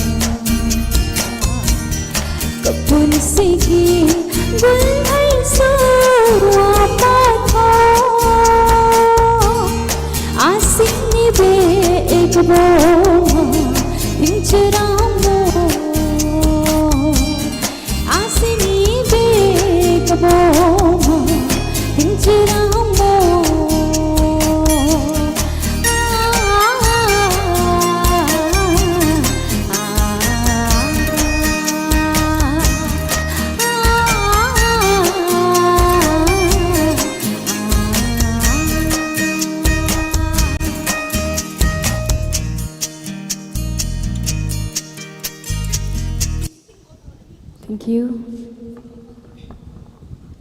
Thank you.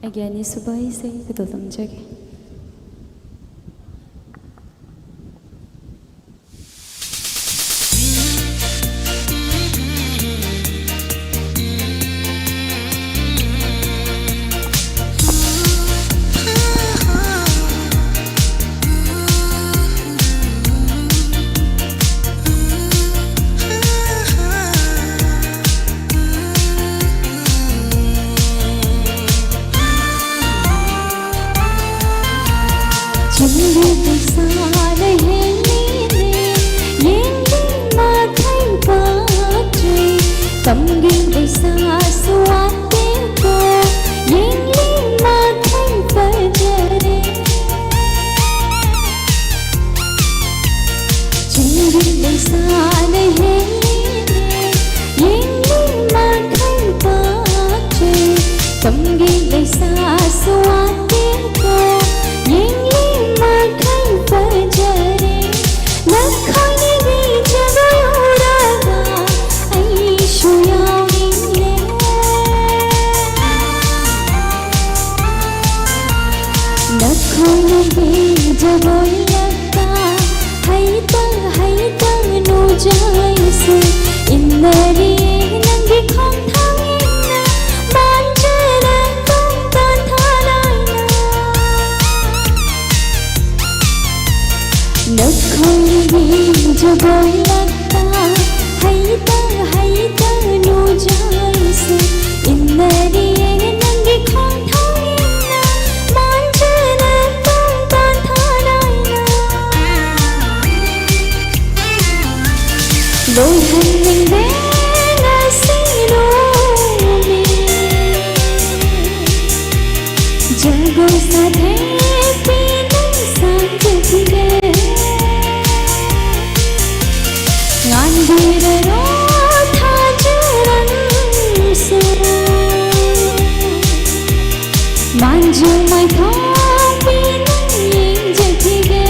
ꯑꯩꯒꯤ ꯑꯅꯤꯁꯨꯕ ꯏꯁꯩ ꯑꯗꯨ ꯇꯝꯖꯒꯦ꯫ ꯆꯤꯡꯒꯤ ꯂꯩꯁꯥꯅ ꯍꯦꯜꯂꯤꯅꯦ, ꯌꯦꯡꯂꯤ ꯃꯈꯩ ꯄꯥꯛꯆꯩ꯫ ꯇꯝꯒꯤ ꯂꯩꯁꯥꯁꯨ ꯋꯥꯠꯇꯦꯀꯣ, ꯌꯦꯡꯂꯤ ꯃꯈꯩ ꯐꯖꯔꯦ꯫ ꯆꯤꯡꯒꯤ ꯂꯩꯁꯥꯅ ꯍꯦꯜꯂꯤꯅꯦ, ꯌꯦꯡꯂꯤ ꯃꯈꯩ ꯄꯥꯛꯆꯩ꯫ ꯇꯝꯒꯤ ꯂꯩꯁꯥꯁꯨ ꯋꯥꯠꯇꯦꯀꯣ, ꯌꯦꯡꯂꯤ ꯃꯈꯩ ꯐꯖꯔꯦ꯫ ꯅꯈꯣꯏꯅꯤꯒꯤ ꯖꯒꯣꯏ ꯎꯔꯒ ꯑꯩꯁꯨ ꯌꯥꯎꯅꯤꯡꯂꯦ꯫ ꯅꯈꯣꯏꯅꯤꯒꯤ ꯖꯒꯣꯏ ꯂꯛꯇ ꯍꯩꯇ ꯍꯩꯇ ꯅꯨꯖꯥꯏꯁꯨ ꯏꯟꯅꯔꯤꯌꯦ ꯅꯪꯒꯤ ꯈꯣꯡꯊꯥꯡ ꯏꯟꯅ ꯃꯥꯟꯖꯔ ꯇꯨꯝ ꯇꯥꯟꯊꯥꯂꯥꯏꯅ꯫ ꯅꯈꯣꯏꯒꯤ ꯖꯒꯣꯏ ꯂꯛꯇ ꯍꯩꯇ ꯍꯩꯇ ꯅꯨꯖꯥꯏꯁꯨ ꯏꯟꯅꯔꯤꯌꯦ ꯅꯪꯒꯤ ꯈꯣꯡꯊꯥꯡ ꯏꯟꯅ ꯃꯥꯟꯖꯅ ꯇꯨꯝ ꯇꯥꯟꯊꯥꯂꯥꯏꯅ꯫ ꯂꯣꯏꯍꯟꯅꯤꯡꯗꯦ ꯉꯁꯤ ꯅꯨꯃꯤꯠ꯫ ꯖꯒꯣꯏ ꯁꯥꯊꯦꯛꯄꯤ ꯅꯪ ꯁꯥꯊꯦꯛꯄꯤꯔꯦ꯫ ꯉꯥꯟꯕꯤꯔꯔꯣ ꯊꯥꯖꯔꯝꯁꯨ꯫ ꯃꯥꯟꯖꯨ ꯃꯥꯏꯊꯣꯡꯕꯤ ꯅꯪ ꯌꯦꯡꯖꯈꯤꯒꯦ꯫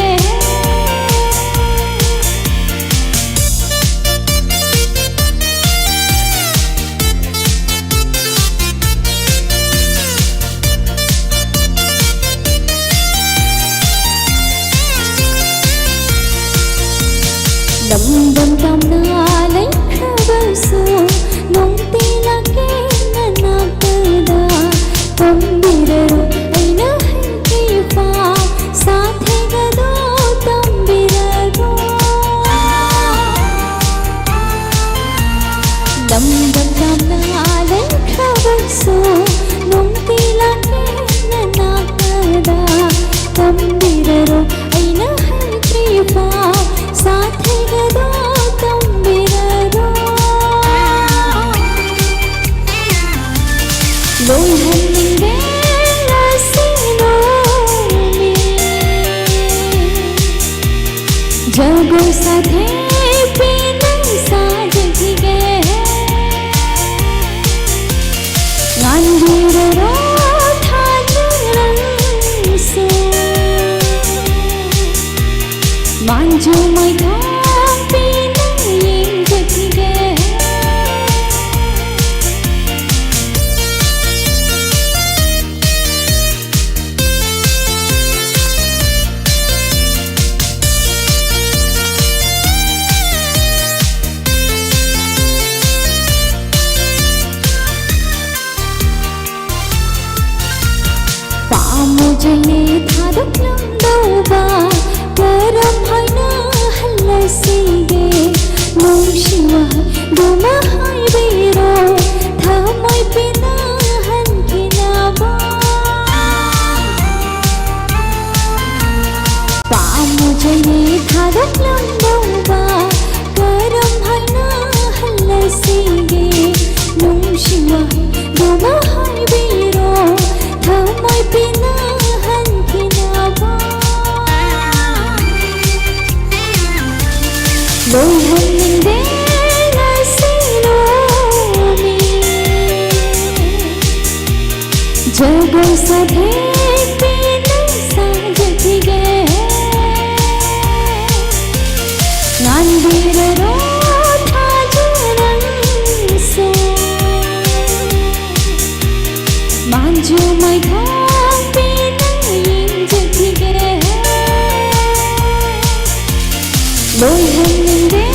ꯇꯝꯅ ꯂꯩꯈ꯭ꯔꯕꯁꯨ ꯅꯨꯡꯇꯤ ꯂꯥꯛꯀꯦ ꯅꯅꯥꯛꯇꯗ꯫ ꯇꯝꯕꯤꯔꯔꯣ ꯑꯩꯅ ꯍꯩꯇ꯭ꯔꯤꯐꯥꯎ ꯁꯥꯊꯤꯒꯗꯣ ꯇꯝꯕꯤꯔꯔꯣ꯫ ꯂꯝꯗꯝ ꯂꯥꯞꯅ ꯂꯩꯈ꯭ꯔꯕꯁꯨ ꯅꯨꯡꯇꯤ ꯂꯥꯛꯀꯦ ꯅꯅꯥꯛꯇꯗ꯫ ꯇꯝꯕꯤꯔꯔꯣ ꯑꯩꯅ ꯍꯩꯇ꯭ꯔꯤꯐꯥꯎ ꯁꯥꯊꯤꯒꯗꯣ ꯇꯝꯕꯤꯔꯔꯣ꯫ ꯂꯣꯏꯍꯟꯅꯤꯡꯗꯦ ꯉꯁꯤ ꯅꯨꯃꯤꯠ꯫ ꯖꯒꯣꯏ ꯁꯥꯊꯦꯛꯄꯤ ꯅꯪ ꯁꯥꯖꯈꯤꯒꯦ꯫ ꯉꯥꯟꯕꯤꯔꯔꯣ ꯊꯥꯖ ꯅꯪꯁꯨ꯫ ꯃꯥꯟꯖꯨ ꯃꯩꯊꯣꯡ ꯄꯤꯅ ꯌꯦꯡꯖꯈꯤꯒꯦ꯫ ꯄꯥꯝꯃꯨꯖꯩꯅꯦ ꯊꯥꯗꯣꯛꯂꯝꯗꯧꯕ ꯀꯔꯝ ꯍꯥꯏꯅ ꯍꯜꯂꯁꯤꯒꯦ? ꯅꯨꯡꯁꯤ ꯋꯥꯍꯩꯗꯨꯃ ꯍꯥꯏꯕꯤꯔꯣ ꯊꯃꯣꯏ ꯄꯦꯟꯅ ꯍꯟꯈꯤꯅꯕ꯫ ꯄꯥꯝꯃꯨꯖꯩꯅꯦ ꯊꯥꯗꯣꯛꯂꯝꯗꯧꯕ ꯀꯔꯝ ꯍꯥꯏꯅ ꯍꯜꯂꯁꯤꯒꯦ? ꯅꯨꯡꯁꯤ ꯋꯥꯍꯩꯗꯨꯃ ꯍꯥꯏꯕꯤꯔꯣ ꯊꯃꯣꯏ ꯄꯦꯟꯅ ꯍꯟꯈꯤꯅꯕ꯫ ꯂꯣꯏꯍꯟꯅꯤꯡꯗꯦ ꯉꯁꯤ ꯅꯨꯃꯤꯠ꯫ ꯖꯒꯣꯏ ꯁꯥꯊꯦꯛꯄꯤ ꯅꯪ ꯁꯥꯖꯈꯤꯒꯦ꯫ ꯉꯥꯟꯕꯤꯔꯔꯣ ꯊꯥꯖ ꯅꯪꯁꯨ꯫ ꯃꯥꯟꯖꯨ ꯃꯩꯊꯣꯡ ꯄꯤꯅ ꯌꯦꯡꯖꯈꯤꯒꯦ꯫ ꯂꯣꯏꯍꯟꯅꯤꯡꯗꯦ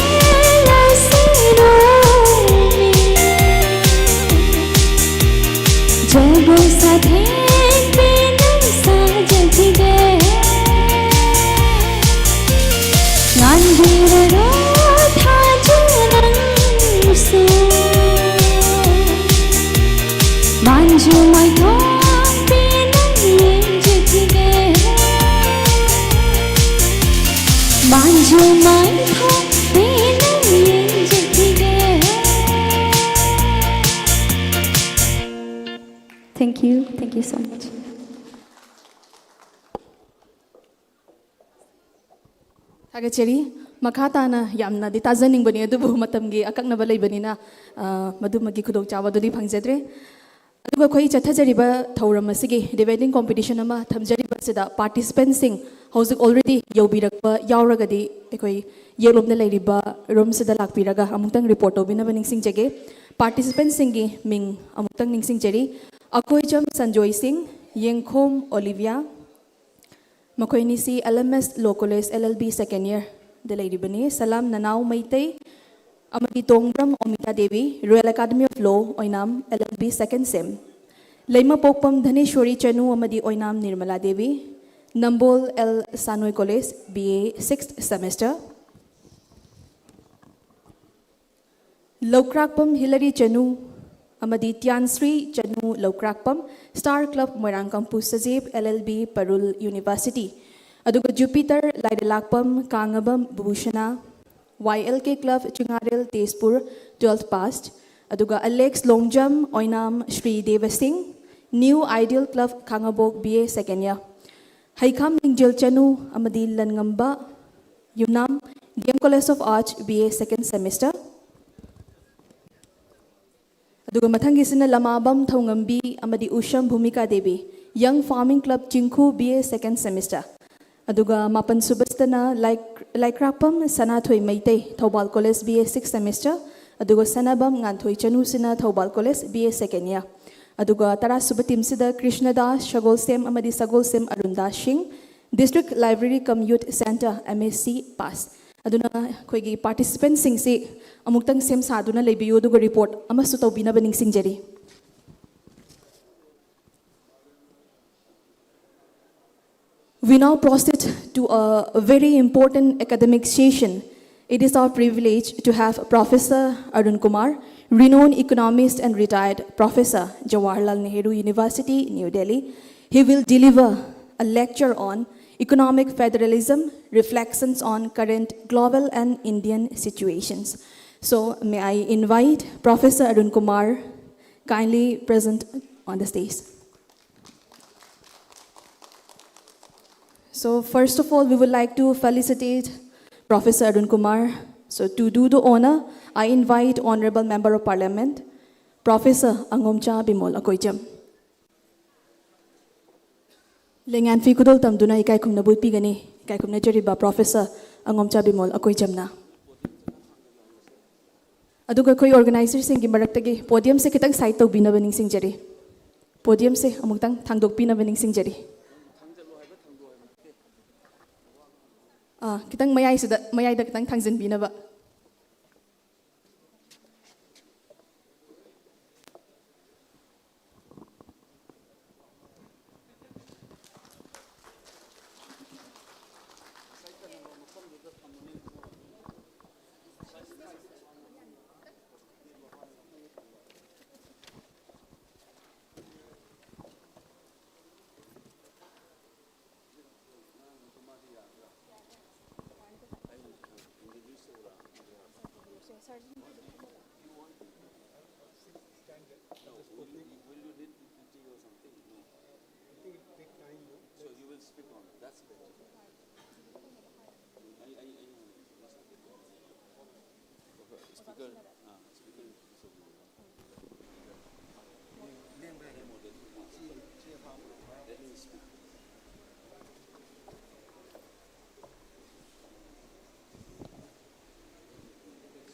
Thank you so much. ꯊꯥꯒꯠꯆꯔꯤ꯫ ꯃꯈꯥ ꯇꯥꯅ ꯌꯥꯝꯅꯗꯤ ꯇꯥꯖꯅꯤꯡꯕꯅꯤ, ꯑꯗꯨꯕꯨ ꯃꯇꯝꯒꯤ ꯑꯀꯛꯅꯕ ꯂꯩꯕꯅꯤꯅ, ꯑ, ꯃꯗꯨꯃꯒꯤ ꯈꯨꯗꯣꯡꯆꯥꯕ ꯑꯗꯨꯗꯤ ꯐꯪꯖꯗ꯭ꯔꯦ꯫ ꯑꯗꯨꯒ ꯑꯩꯈꯣꯏ ꯆꯠꯊꯖꯔꯤꯕ ꯊꯧꯔꯝ ꯑꯁꯤꯒꯤ debating competition ꯑꯃ ꯊꯝꯖꯔꯤꯕꯁꯤꯗ participantꯁꯤꯡ ꯍꯧꯖꯤꯛ already ꯌꯧꯕꯤꯔꯛꯄ ꯌꯥꯎꯔꯒꯗꯤ ꯑꯩꯈꯣꯏ ꯌꯦꯠꯂꯣꯝꯗ ꯂꯩꯔꯤꯕ roomꯁꯤꯗ ꯂꯥꯛꯄꯤꯔꯒ ꯑꯃꯨꯛꯇꯪ report ꯇꯧꯕꯤꯅꯕ ꯅꯤꯡꯁꯤꯡꯖꯒꯦ꯫ Participantꯁꯤꯡꯒꯤ ꯃꯤꯡ ꯑꯃꯨꯛꯇꯪ ꯅꯤꯡꯁꯤꯡꯖꯔꯤ: ꯑꯀꯣꯏꯖꯝ ꯁꯟꯖꯣꯏ ꯁꯤꯡ, ꯌꯦꯡꯈꯣꯝ ꯑꯣꯂꯤꯚꯤꯌꯥ, ꯃꯈꯣꯏ ꯑꯅꯤꯁꯤ L M S Law College L L B second yearꯗ ꯂꯩꯔꯤꯕꯅꯤ꯫ ꯁꯂꯥꯝ ꯅꯅꯥꯎ ꯃꯩꯇꯩ ꯑꯃꯗꯤ ꯇꯣꯡꯕ꯭ꯔꯝ ꯑꯣꯃꯤꯇꯥ Devi, Royal Academy of Law, Oinam, L L B second sem꯫ ꯂꯩꯃꯄꯣꯛꯄꯝ ꯙꯅꯦꯁ꯭ꯋꯔꯤ ꯆꯅꯨ ꯑꯃꯗꯤ ꯑꯣꯏꯅꯥꯝ ꯅꯤꯔꯃꯂꯥ ꯗꯦꯕꯤ, ꯅꯝꯕꯣꯜ L ꯁꯥꯅꯣꯏ College, B A sixth semester꯫ ꯂꯧꯀ꯭ꯔꯥꯛꯄꯝ Hilary Chanu ꯑꯃꯗꯤ ꯇ꯭ꯌꯥꯟꯁ꯭ꯔꯤ Chanu Laukrakpam, Star Club Moirangkampu Sajeb, L L B Parul University꯫ ꯑꯗꯨꯒ Jupiter Lairellakpam Kangbam Bubusana, Y L K Club Chingarel Tezpur, twelfth pass꯫ ꯑꯗꯨꯒ ꯑꯂꯦꯛꯁ ꯂꯣꯡꯖꯝ ꯑꯣꯏꯅꯥꯝ ꯁ꯭ꯔꯤ ꯗꯦꯕ ꯁꯤꯡ, New Ideal Club Khangabok, B A second year꯫ ꯍꯩꯈꯥꯝ ꯂꯤꯡꯖꯦꯜ ꯆꯅꯨ ꯑꯃꯗꯤ ꯂꯟꯉꯝꯕ ꯌꯨꯝꯅꯥꯝ, D M College of Arts, B A second semester꯫ ꯑꯗꯨꯒ ꯃꯊꯪꯒꯤꯁꯤꯅ ꯂꯃꯥꯕꯝ ꯊꯧꯉꯝꯕꯤ ꯑꯃꯗꯤ ꯎꯁꯝ ꯚꯨꯃꯤꯀꯥ Devi, Young Farming Club ꯆꯤꯡꯈꯨ, B A second semester꯫ ꯑꯗꯨꯒ ꯃꯥꯄꯟ ꯁꯨꯕꯁꯤꯗꯅ ꯂꯥꯏꯛ-, Laikrakpam Sanathoi Meitei, Thoubal College, B A sixth semester꯫ ꯑꯗꯨꯒ ꯁꯅꯥꯕꯝ ꯉꯥꯟꯊꯣꯏ ꯆꯅꯨꯁꯤꯅ Thoubal College, B A second year꯫ ꯑꯗꯨꯒ ꯇꯔꯥ ꯁꯨꯕ teamꯁꯤꯗ ꯀ꯭ꯔꯤꯁꯅꯗꯥꯁ ꯁꯒꯣꯜꯁꯦꯝ ꯑꯃꯗꯤ ꯁꯒꯣꯜꯁꯦꯝ ꯑꯔꯨꯟꯗꯥꯁ ꯁꯤꯡ, District Library cum Youth Centre, M S C pass꯫ ꯑꯗꯨꯅ ꯑꯩꯈꯣꯏꯒꯤ participantꯁꯤꯡꯁꯤ ꯑꯃꯨꯛꯇꯪ ꯁꯦꯝ ꯁꯥꯗꯨꯅ ꯂꯩꯕꯤꯌꯨ, ꯑꯗꯨꯒ report ꯑꯃꯁꯨ ꯇꯧꯕꯤꯅꯕ ꯅꯤꯡꯁꯤꯡꯖꯔꯤ꯫ We now proceed to a very important academic session. It is our privilege to have Professor Arun Kumar, renowned economist and retired professor, Jawaharlal Nehru University, New Delhi. He will deliver a lecture on economic federalism, reflections on current global and Indian situations. So, may I invite Professor Arun Kumar kindly present on the stage. So, first of all, we would like to felicitate Professor Arun Kumar. So, to do the honor, I invite Honorable Member of Parliament, Professor Angomcha Bimol Akoijam. ꯂꯦꯡꯌꯥꯟꯐꯤ ꯈꯨꯗꯣꯜ ꯇꯝꯗꯨꯅ ꯏꯀꯥꯏ ꯈꯨꯝꯅꯕ ꯎꯠꯄꯤꯒꯅꯤ꯫ ꯏꯀꯥꯏ ꯈꯨꯝꯅꯖꯔꯤꯕ Professor Angomcha Bimol Akoijamꯅ꯫ ꯑꯗꯨꯒ ꯑꯩꯈꯣꯏ organizerꯁꯤꯡꯒꯤ ꯃꯔꯛꯇꯒꯤ podiumꯁꯦ ꯈꯤꯇꯪ side ꯇꯧꯕꯤꯅꯕ ꯅꯤꯡꯁꯤꯡꯖꯔꯤ꯫ Podiumꯁꯦ ꯑꯃꯨꯛꯇꯪ ꯊꯥꯡꯗꯣꯛꯄꯤꯅꯕ ꯅꯤꯡꯁꯤꯡꯖꯔꯤ꯫ ꯑꯥ, ꯈꯤꯇꯪ ꯃꯌꯥꯏꯁꯤꯗ, ꯃꯌꯥꯏꯗ ꯈꯤꯇꯪ ꯊꯥꯡꯖꯤꯟꯕꯤꯅꯕ꯫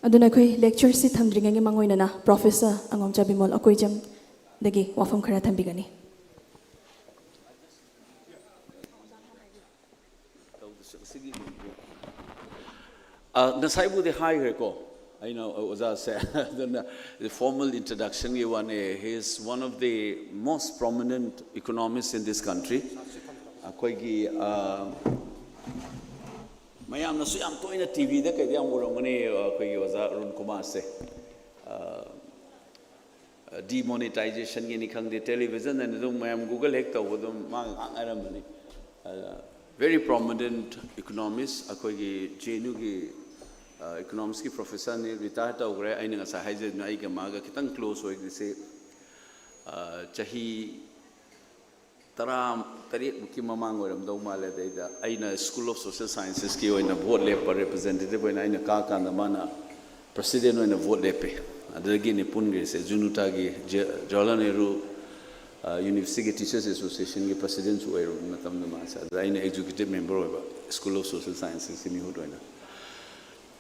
ꯑꯗꯨꯅ ꯑꯩꯈꯣꯏ lectureꯁꯤ ꯊꯝꯗ꯭ꯔꯤꯉꯩꯒꯤ ꯃꯥꯡꯑꯣꯏꯅꯅ Professor Angomcha Bimol Akoijamꯗꯒꯤ ꯋꯥꯐꯝ ꯈꯔ ꯊꯝꯕꯤꯒꯅꯤ꯫ ꯇꯧꯗꯁꯨ ꯁꯤꯒꯤ ꯑ, ꯉꯁꯥꯏꯕꯨꯗꯤ ꯍꯥꯏꯈ꯭ꯔꯦꯀꯣ ꯑꯩꯅ ꯑꯣꯖꯥꯁꯦ꯫ ꯑꯗꯨꯅ formal introductionꯒꯤ ꯋꯥꯅꯦ, he is one of the most prominent economists in this country. ꯑꯩꯈꯣꯏꯒꯤ ꯑ, ꯃꯌꯥꯝꯅꯁꯨ ꯌꯥꯝ ꯇꯣꯏꯅ TVꯗ ꯀꯩꯗ ꯌꯥꯝ ꯎꯔꯝꯒꯅꯤ ꯑꯩꯈꯣꯏꯒꯤ ꯑꯣꯖꯥ ꯑꯔꯨꯟ ꯀꯨꯃꯥꯔꯁꯦ꯫ ꯑ, demonetizationꯒꯤꯅꯤ ꯈꯪꯗꯦ, television ꯑꯗꯨꯝ ꯃꯌꯥꯝ Google ꯍꯦꯛ ꯇꯧꯕ ꯑꯗꯨꯝ ꯃꯥ ꯉꯥꯡꯅꯔꯝꯕꯅꯤ꯫ ꯑ, very prominent economist, ꯑꯩꯈꯣꯏꯒꯤ JNUꯒꯤ ꯑ, economicsꯀꯤ professorꯅꯤ, retire ꯇꯧꯈ꯭ꯔꯦ꯫ ꯑꯩꯅ ꯉꯁꯥꯏ ꯍꯥꯏꯖꯗꯨꯅ ꯑꯩꯒ ꯃꯥꯒ ꯈꯤꯇꯪ close ꯑꯣꯏꯔꯤꯁꯦ ꯑ, ꯆꯍꯤ ꯇꯔꯥ ꯇꯔꯦꯠꯃꯨꯛꯀꯤ ꯃꯃꯥꯡ ꯑꯣꯏꯔꯝꯗꯧ ꯃꯥꯜꯂꯦ꯫ ꯑꯗꯩꯗ ꯑꯩꯅ School of Social Sciences ꯀꯤ ꯑꯣꯏꯅ ꯚꯣꯠ ꯂꯦꯞꯄ, ꯔꯤꯄ꯭ꯔꯖꯦꯟꯇꯦꯇꯤꯚ ꯑꯣꯏꯅ ꯑꯩꯅ ꯀꯥꯀꯥꯟꯗ ꯃꯥꯅ ꯄ꯭ꯔꯁꯤꯗꯦꯟ ꯑꯣꯏꯅ ꯚꯣꯠ ꯂꯦꯞꯄꯦ꯫ ꯑꯗꯨꯗꯒꯤꯅꯤ ꯄꯨꯟꯈ꯭ꯔꯤꯁꯦ꯫ ꯖꯨꯅꯨꯇꯥꯒꯤ ꯖꯦ- ꯖꯋꯥꯍꯔꯂꯥꯜ ꯅꯦꯍꯔꯨ ꯌꯨꯅꯤꯚꯔꯁꯤꯇꯤꯒꯤ ꯇꯤꯆꯔꯁ ꯑꯦꯁꯣꯁꯤꯌꯦꯁꯟꯒꯤ ꯄ꯭ꯔꯁꯤꯗꯦꯟꯁꯨ ꯑꯣꯏꯔꯨꯕ ꯃꯇꯝꯗ ꯃꯥꯁꯦ, ꯑꯗꯨꯗ ꯑꯩꯅ ꯑꯦꯛꯖꯤꯀ꯭ꯌꯨꯇꯤꯚ ꯃꯦꯝꯕꯔ ꯑꯣꯏꯕ, School of Social Sciences ꯀꯤ ꯃꯤꯍꯨꯠ ꯑꯣꯏꯅ꯫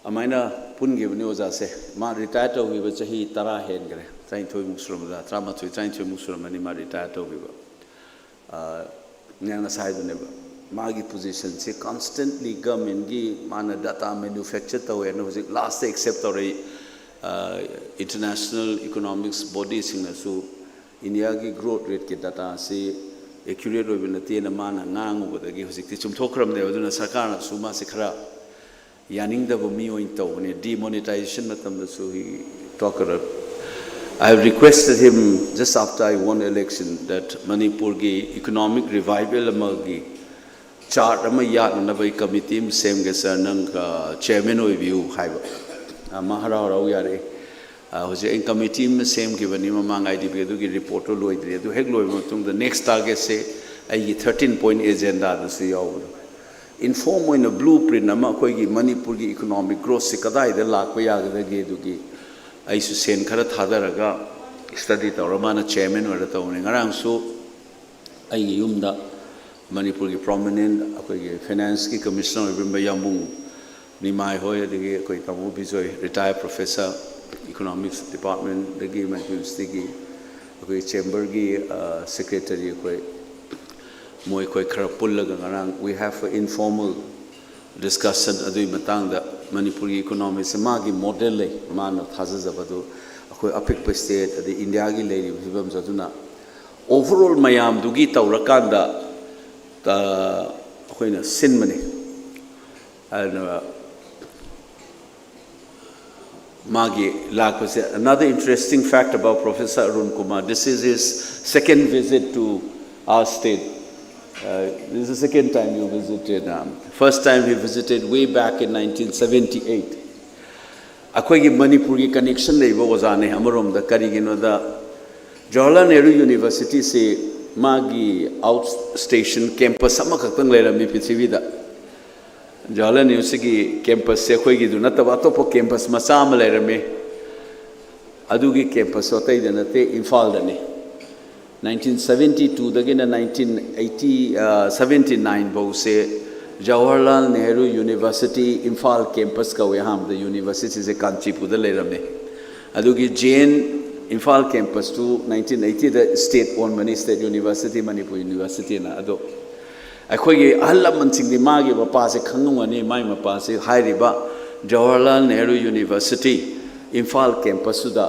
ꯑꯗꯨꯃꯥꯏꯅ ꯄꯨꯟꯈꯤꯕꯅꯤ ꯑꯣꯖꯥꯁꯦ꯫ ꯃꯥ ꯔꯤꯇꯥꯌꯔ ꯇꯧꯈꯤꯕ ꯆꯍꯤ ꯇꯔꯥ ꯍꯦꯟꯈ꯭ꯔꯦ, ꯇꯔꯥꯅꯤꯊꯣꯏꯃꯨꯛ ꯁꯨꯔꯝꯕꯗ, ꯇꯔꯥꯃꯥꯊꯣꯏ, ꯇꯔꯥꯅꯤꯊꯣꯏꯃꯨꯛ ꯁꯨꯔꯝꯃꯅꯤ ꯃꯥ ꯔꯤꯇꯥꯌꯔ ꯇꯧꯈꯤꯕ꯫ ꯑ, ꯅꯪ ꯉꯁꯥꯏ ꯍꯥꯏꯗꯨꯅꯦꯕ, ꯃꯥꯒꯤ ꯄꯣꯖꯤꯁꯟꯁꯦ ꯀꯟꯁꯇꯦꯟꯠꯂꯤ ꯒꯃꯦꯟꯒꯤ ꯃꯥꯅ ꯗꯥꯇꯥ ꯃꯦꯅꯨꯐꯦꯛꯆꯔ ꯇꯧꯋꯦꯅ ꯍꯧꯖꯤꯛ ꯂꯥꯁꯇ ꯑꯦꯛꯁꯦꯞ ꯇꯧꯔꯛꯏ꯫ ꯏꯟꯇꯔꯅꯦꯁꯅꯦꯜ ꯏꯀꯣꯅꯣꯃꯤꯛꯁ ꯕꯣꯗꯤꯁꯤꯡꯅꯁꯨ ꯏꯟꯗꯤꯌꯥꯒꯤ ꯒ꯭ꯔꯣꯠ ꯔꯦꯠꯀꯤ ꯗꯥꯇꯥꯁꯤ ꯑꯦꯀ꯭ꯌꯨꯔꯦꯠ ꯑꯣꯏꯕ ꯅꯠꯇꯦꯅ ꯃꯥꯅ ꯉꯥꯡꯉꯨꯕꯗꯒꯤ ꯍꯧꯖꯤꯛꯇꯤ ꯆꯨꯝꯊꯣꯛꯈ꯭ꯔꯕꯅꯦꯕ꯫ ꯑꯗꯨꯅ ꯁꯔꯀꯥꯔꯅꯁꯨ ꯃꯥꯁꯦ ꯈꯔ ꯌꯥꯅꯤꯡꯗꯕ ꯃꯤ ꯑꯣꯏꯅ ꯇꯧꯕꯅꯦ꯫ Demonetization ꯃꯇꯝꯗꯁꯨ he talk a lot. I have requested him just after I won election that ꯃꯅꯤꯄꯨꯔꯒꯤ ꯏꯀꯣꯅꯣꯃꯤꯛ ꯔꯤꯚꯥꯏꯚꯦꯜ ꯑꯃꯒꯤ ꯆꯥꯔꯠ ꯑꯃ ꯌꯥꯠꯅꯅꯕ ꯑꯩ ꯀꯃꯤꯇꯤ ꯑꯃ ꯁꯦꯝꯒꯦ ꯁꯥꯔ, ꯅꯪ ꯆꯤꯌꯔꯃꯦꯟ ꯑꯣꯏꯕꯤꯌꯨ ꯍꯥꯏꯕ꯫ ꯑ, ꯃꯥ ꯍꯔꯥꯎ ꯍꯔꯥꯎ ꯌꯥꯔꯛꯑꯦ꯫ ꯑ, ꯍꯧꯖꯤꯛ ꯑꯩꯅ ꯀꯃꯤꯇꯤ ꯑꯃ ꯁꯦꯝꯈꯤꯕꯅꯤ ꯃꯃꯥꯡ ꯑꯥꯏ ꯗꯤ ꯕꯤ, ꯑꯗꯨꯒꯤ ꯔꯤꯄꯣꯔꯠꯇꯨ ꯂꯣꯏꯗ꯭ꯔꯤ꯫ ꯑꯗꯨ ꯍꯦꯛ ꯂꯣꯏꯕ ꯃꯇꯨꯡꯗ ꯅꯦꯛꯁ ꯇꯥꯔꯒꯦꯠꯁꯦ ꯑꯩꯒꯤ ꯊꯥꯔꯇꯤꯟ ꯄꯣꯏꯟꯠ ꯑꯦꯖꯦꯟꯗꯥꯗꯁꯨ ꯌꯥꯎꯕꯅꯤ꯫ ꯏꯟꯐꯣꯔꯝ ꯑꯣꯏꯅ ꯕ꯭ꯂꯨ ꯄ꯭ꯔꯤꯟꯠ ꯑꯃ ꯑꯩꯈꯣꯏꯒꯤ ꯃꯅꯤꯄꯨꯔꯒꯤ ꯏꯀꯣꯅꯣꯃꯤꯛ ꯒ꯭ꯔꯣꯠꯁꯦ ꯀꯗꯥꯏꯗ ꯂꯥꯛꯄ ꯌꯥꯒꯗꯒꯦ ꯑꯗꯨꯒꯤ ꯑꯩꯁꯨ ꯁꯦꯟ ꯈꯔ ꯊꯥꯗꯔꯒ ꯁ꯭ꯇꯗꯤ ꯇꯧꯔ ꯃꯥꯅ ꯆꯤꯌꯔꯃꯦꯟ ꯑꯣꯏꯔ ꯇꯧꯕꯅꯤ꯫ ꯉꯔꯥꯡꯁꯨ ꯑꯩꯒꯤ ꯌꯨꯝꯗ ꯃꯅꯤꯄꯨꯔꯒꯤ ꯄ꯭ꯔꯣꯃꯤꯅꯦꯟꯠ ꯑꯩꯈꯣꯏꯒꯤ ꯐꯥꯏꯅꯥꯟꯁꯀꯤ ꯀꯃꯤꯁꯅꯔ ꯑꯣꯏꯕꯤꯔꯝꯕ ꯌꯥꯝꯕꯨꯡ ꯅꯤꯃꯥꯏ ꯍꯣꯏ, ꯑꯗꯒꯤ ꯑꯩꯈꯣꯏ ꯇꯥꯃꯣ Bijoy, retire professor, economics ꯗꯤꯄꯥꯔꯠꯃꯦꯟꯗꯒꯤ Manipur ꯌꯨꯅꯤꯚꯔꯁꯤꯇꯤꯒꯤ ꯑꯩꯈꯣꯏ ꯆꯦꯝꯕꯔꯒꯤ, ꯑ, ꯁꯦꯀ꯭ꯔꯦꯇꯔꯤ ꯑꯩꯈꯣꯏ, ꯃꯣꯏ ꯑꯩꯈꯣꯏ ꯈꯔ ꯄꯨꯜꯂꯒ ꯉꯔꯥꯡ we have a informal discussion ꯑꯗꯨꯒꯤ ꯃꯇꯥꯡꯗ꯫ ꯃꯅꯤꯄꯨꯔꯒꯤ ꯏꯀꯣꯅꯣꯃꯤꯁꯦ ꯃꯥꯒꯤ ꯃꯣꯗꯦꯜ ꯂꯩ, ꯃꯥꯅ ꯊꯥꯖꯖꯕꯗꯨ ꯑꯩꯈꯣꯏ ꯑꯄꯤꯛꯄ ꯁ꯭ꯇꯦꯠ ꯑꯗꯩ ꯏꯟꯗꯤꯌꯥꯒꯤ ꯂꯩꯔꯤꯕ ꯐꯤꯕꯝꯁꯦ꯫ ꯑꯗꯨꯅ ꯑꯣꯚꯔꯑꯣꯜ ꯃꯌꯥꯝꯗꯨꯒꯤ ꯇꯧꯔꯀꯥꯟꯗ, ꯑ, ꯑꯩꯈꯣꯏꯅ ꯁꯤꯟꯕꯅꯤ꯫ ꯑꯗꯨꯅ ꯃꯥꯒꯤ ꯂꯥꯛꯄꯁꯦ, another interesting fact about Professor Arun Kumar, this is his second visit to our state. Uh, this is the second time you visited. Um, first time he visited way back in nineteen seventy-eight. ꯑꯩꯈꯣꯏꯒꯤ ꯃꯅꯤꯄꯨꯔꯒꯤ ꯀꯅꯦꯛꯁꯟ ꯂꯩꯕ ꯑꯣꯖꯥꯅꯦ꯫ ꯑꯃꯔꯣꯝꯗ ꯀꯔꯤꯒꯤꯅꯣꯗ ꯖꯋꯥꯍꯔꯂꯥꯜ ꯅꯦꯍꯔꯨ ꯌꯨꯅꯤꯚꯔꯁꯤꯇꯤꯁꯤ ꯃꯥꯒꯤ ꯑꯥꯎꯠ ꯁ꯭ꯇꯦꯁꯟ ꯀꯦꯝꯄꯁ ꯑꯃꯈꯛꯇꯪ ꯂꯩꯔꯝꯃꯤ ꯄ꯭ꯔꯤꯊꯤꯕꯤꯗ꯫ ꯖꯋꯥꯍꯔꯂꯥꯜ ꯅꯦꯍꯔꯨꯁꯤꯒꯤ ꯀꯦꯝꯄꯁꯁꯦ ꯑꯩꯈꯣꯏꯒꯤꯗꯨ ꯅꯠꯇꯕ ꯑꯇꯣꯞꯄ ꯀꯦꯝꯄꯁ ꯃꯆꯥ ꯑꯃ ꯂꯩꯔꯝꯃꯤ꯫ ꯑꯗꯨꯒꯤ ꯀꯦꯝꯄꯁꯁꯨ ꯑꯇꯩꯗ ꯅꯠꯇꯦ, ꯏꯝꯐꯥꯜꯗꯅꯤ꯫ ꯅꯥꯏꯟꯇꯤꯟ ꯁꯕꯦꯟꯇꯤ ꯇꯨꯗꯒꯤꯅ ꯅꯥꯏꯟꯇꯤꯟ ꯑꯩꯠꯇꯤ ꯁꯕꯦꯟꯇꯤ ꯅꯥꯏꯟ ꯐꯥꯎꯁꯦ ꯖꯋꯥꯍꯔꯂꯥꯜ ꯅꯦꯍꯔꯨ ꯌꯨꯅꯤꯚꯔꯁꯤꯇꯤ ꯏꯝꯐꯥꯜ ꯀꯦꯝꯄꯁ ꯀꯧꯋꯦ꯫ ꯑꯍꯥꯟꯕꯗ ꯌꯨꯅꯤꯚꯔꯁꯤꯇꯤꯁꯦ ꯀꯥꯟꯆꯤꯄꯨꯔꯗ ꯂꯩꯔꯝꯃꯤ꯫ ꯑꯗꯨꯒꯤ ꯖꯦ ꯑꯦꯟ ꯏꯝꯐꯥꯜ ꯀꯦꯝꯄꯁꯇꯨ ꯅꯥꯏꯟꯇꯤꯟ ꯑꯩꯠꯇꯤꯗ ꯁ꯭ꯇꯦꯠ ꯑꯣꯟꯕꯅꯤ, ꯁ꯭ꯇꯦꯠ ꯌꯨꯅꯤꯚꯔꯁꯤꯇꯤ, ꯃꯅꯤꯄꯨꯔ ꯌꯨꯅꯤꯚꯔꯁꯤꯇꯤꯅ꯫ ꯑꯗꯣ ꯑꯩꯈꯣꯏꯒꯤ ꯑꯍꯜ ꯂꯃꯟꯁꯤꯡꯗꯤ ꯃꯥꯒꯤ ꯃꯄꯥꯁꯦ ꯈꯪꯉꯝꯒꯅꯤ꯫ ꯃꯥꯒꯤ ꯃꯄꯥꯁꯦ ꯍꯥꯏꯔꯤꯕ ꯖꯋꯥꯍꯔꯂꯥꯜ ꯅꯦꯍꯔꯨ ꯌꯨꯅꯤꯚꯔꯁꯤꯇꯤ ꯏꯝꯐꯥꯜ ꯀꯦꯝꯄꯁꯇꯨꯗ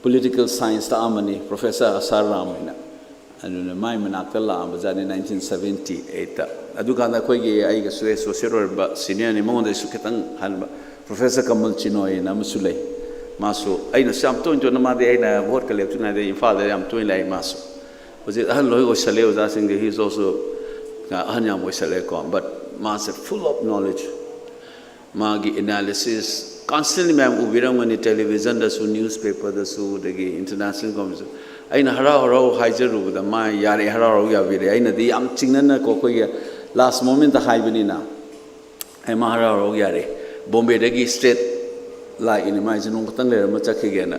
ꯄꯣꯂꯤꯇꯤꯀꯦꯜ ꯁꯥꯏꯟꯁ ꯇꯥꯛꯑꯝꯕꯅꯤ, ꯄ꯭ꯔꯣꯐꯦꯁꯔ ꯑꯁꯥꯔ ꯔꯥꯝ ꯍꯥꯏꯅ꯫ ꯑꯗꯨꯅ ꯃꯥꯏ ꯃꯅꯥꯛꯇ ꯂꯥꯛꯑꯝꯕꯖꯥꯠꯅꯤ ꯅꯥꯏꯟꯇꯤꯟ ꯁꯕꯦꯟꯇꯤ ꯑꯩꯠꯇ꯫ ꯑꯗꯨꯀꯥꯟꯗ ꯑꯩꯈꯣꯏꯒꯤ ꯑꯩꯒ ꯁꯨ ꯑꯦꯁꯣꯁꯤꯌꯦꯠ ꯑꯣꯏꯔꯝꯕ ꯁꯤꯅꯤꯌꯔꯅꯤ, ꯃꯉꯣꯟꯗꯩꯁꯨ ꯈꯤꯇꯪ ꯍꯟꯕ ꯄ꯭ꯔꯣꯐꯦꯁꯔ ꯀꯃꯜ ꯆꯤꯅꯣꯏ ꯍꯥꯏꯅ ꯑꯃꯁꯨ ꯂꯩ꯫ ꯃꯥꯁꯨ ꯑꯩꯅꯁꯨ ꯌꯥꯝ ꯇꯣꯏꯅ ꯇꯣꯏꯅ, ꯃꯥꯗꯤ ꯑꯩꯅ ꯚꯣꯠꯀ ꯂꯦꯞꯇ꯭ꯔꯤꯉꯩꯗ ꯏꯝꯐꯥꯜꯗ ꯌꯥꯝ ꯇꯣꯏꯅ ꯂꯥꯛꯏ꯫ ꯃꯥꯁꯨ ꯍꯧꯖꯤꯛ ꯑꯍꯜ ꯂꯣꯏ ꯑꯣꯏꯁꯜꯂꯦ ꯑꯣꯖꯥꯁꯤꯡꯗꯤ, he is also ꯑꯍꯟ ꯌꯥꯝ ꯑꯣꯏꯁꯜꯂꯦꯀꯣ, but ꯃꯥꯁꯦ full of knowledge꯫ ꯃꯥꯒꯤ ꯑꯦꯅꯥꯂꯤꯁꯤꯁ ꯀꯟꯁꯇꯦꯟꯂꯤ ꯃꯌꯥꯝ ꯎꯕꯤꯔꯝꯒꯅꯤ, ꯇꯦꯂꯤꯚꯤꯖꯟꯗꯁꯨ, ꯅ꯭ꯌꯨꯁꯄꯦꯄꯔꯗꯁꯨ, ꯑꯗꯒꯤ ꯏꯟꯇꯔꯅꯦꯁꯅꯦꯜ ꯀꯝꯃꯨꯅꯤꯇꯤ꯫ ꯑꯩꯅ ꯍꯔꯥꯎ ꯍꯔꯥꯎ ꯍꯥꯏꯖꯔꯨꯕꯗ ꯃꯥ ꯌꯥꯔꯦ, ꯍꯔꯥꯎ ꯍꯔꯥꯎ ꯌꯥꯕꯤꯔꯦ꯫ ꯑꯩꯅꯗꯤ ꯌꯥꯝ ꯆꯤꯡꯅꯅꯀꯣ, ꯑꯩꯈꯣꯏꯒꯤ ꯂꯥꯁ ꯃꯣꯃꯦꯟꯇ ꯍꯥꯏꯕꯅꯤꯅ ꯑꯩ ꯃꯥ ꯍꯔꯥꯎ ꯍꯔꯥꯎ ꯌꯥꯔꯦ꯫ ꯕꯣꯝꯕꯦꯗꯒꯤ ꯁ꯭ꯇ꯭ꯔꯦꯠ ꯂꯥꯛꯏꯅꯤ, ꯃꯥꯏꯁꯦ ꯅꯣꯡ ꯈꯛꯇꯪ ꯂꯩꯔꯝꯃ ꯆꯠꯈꯤꯒꯦꯅ꯫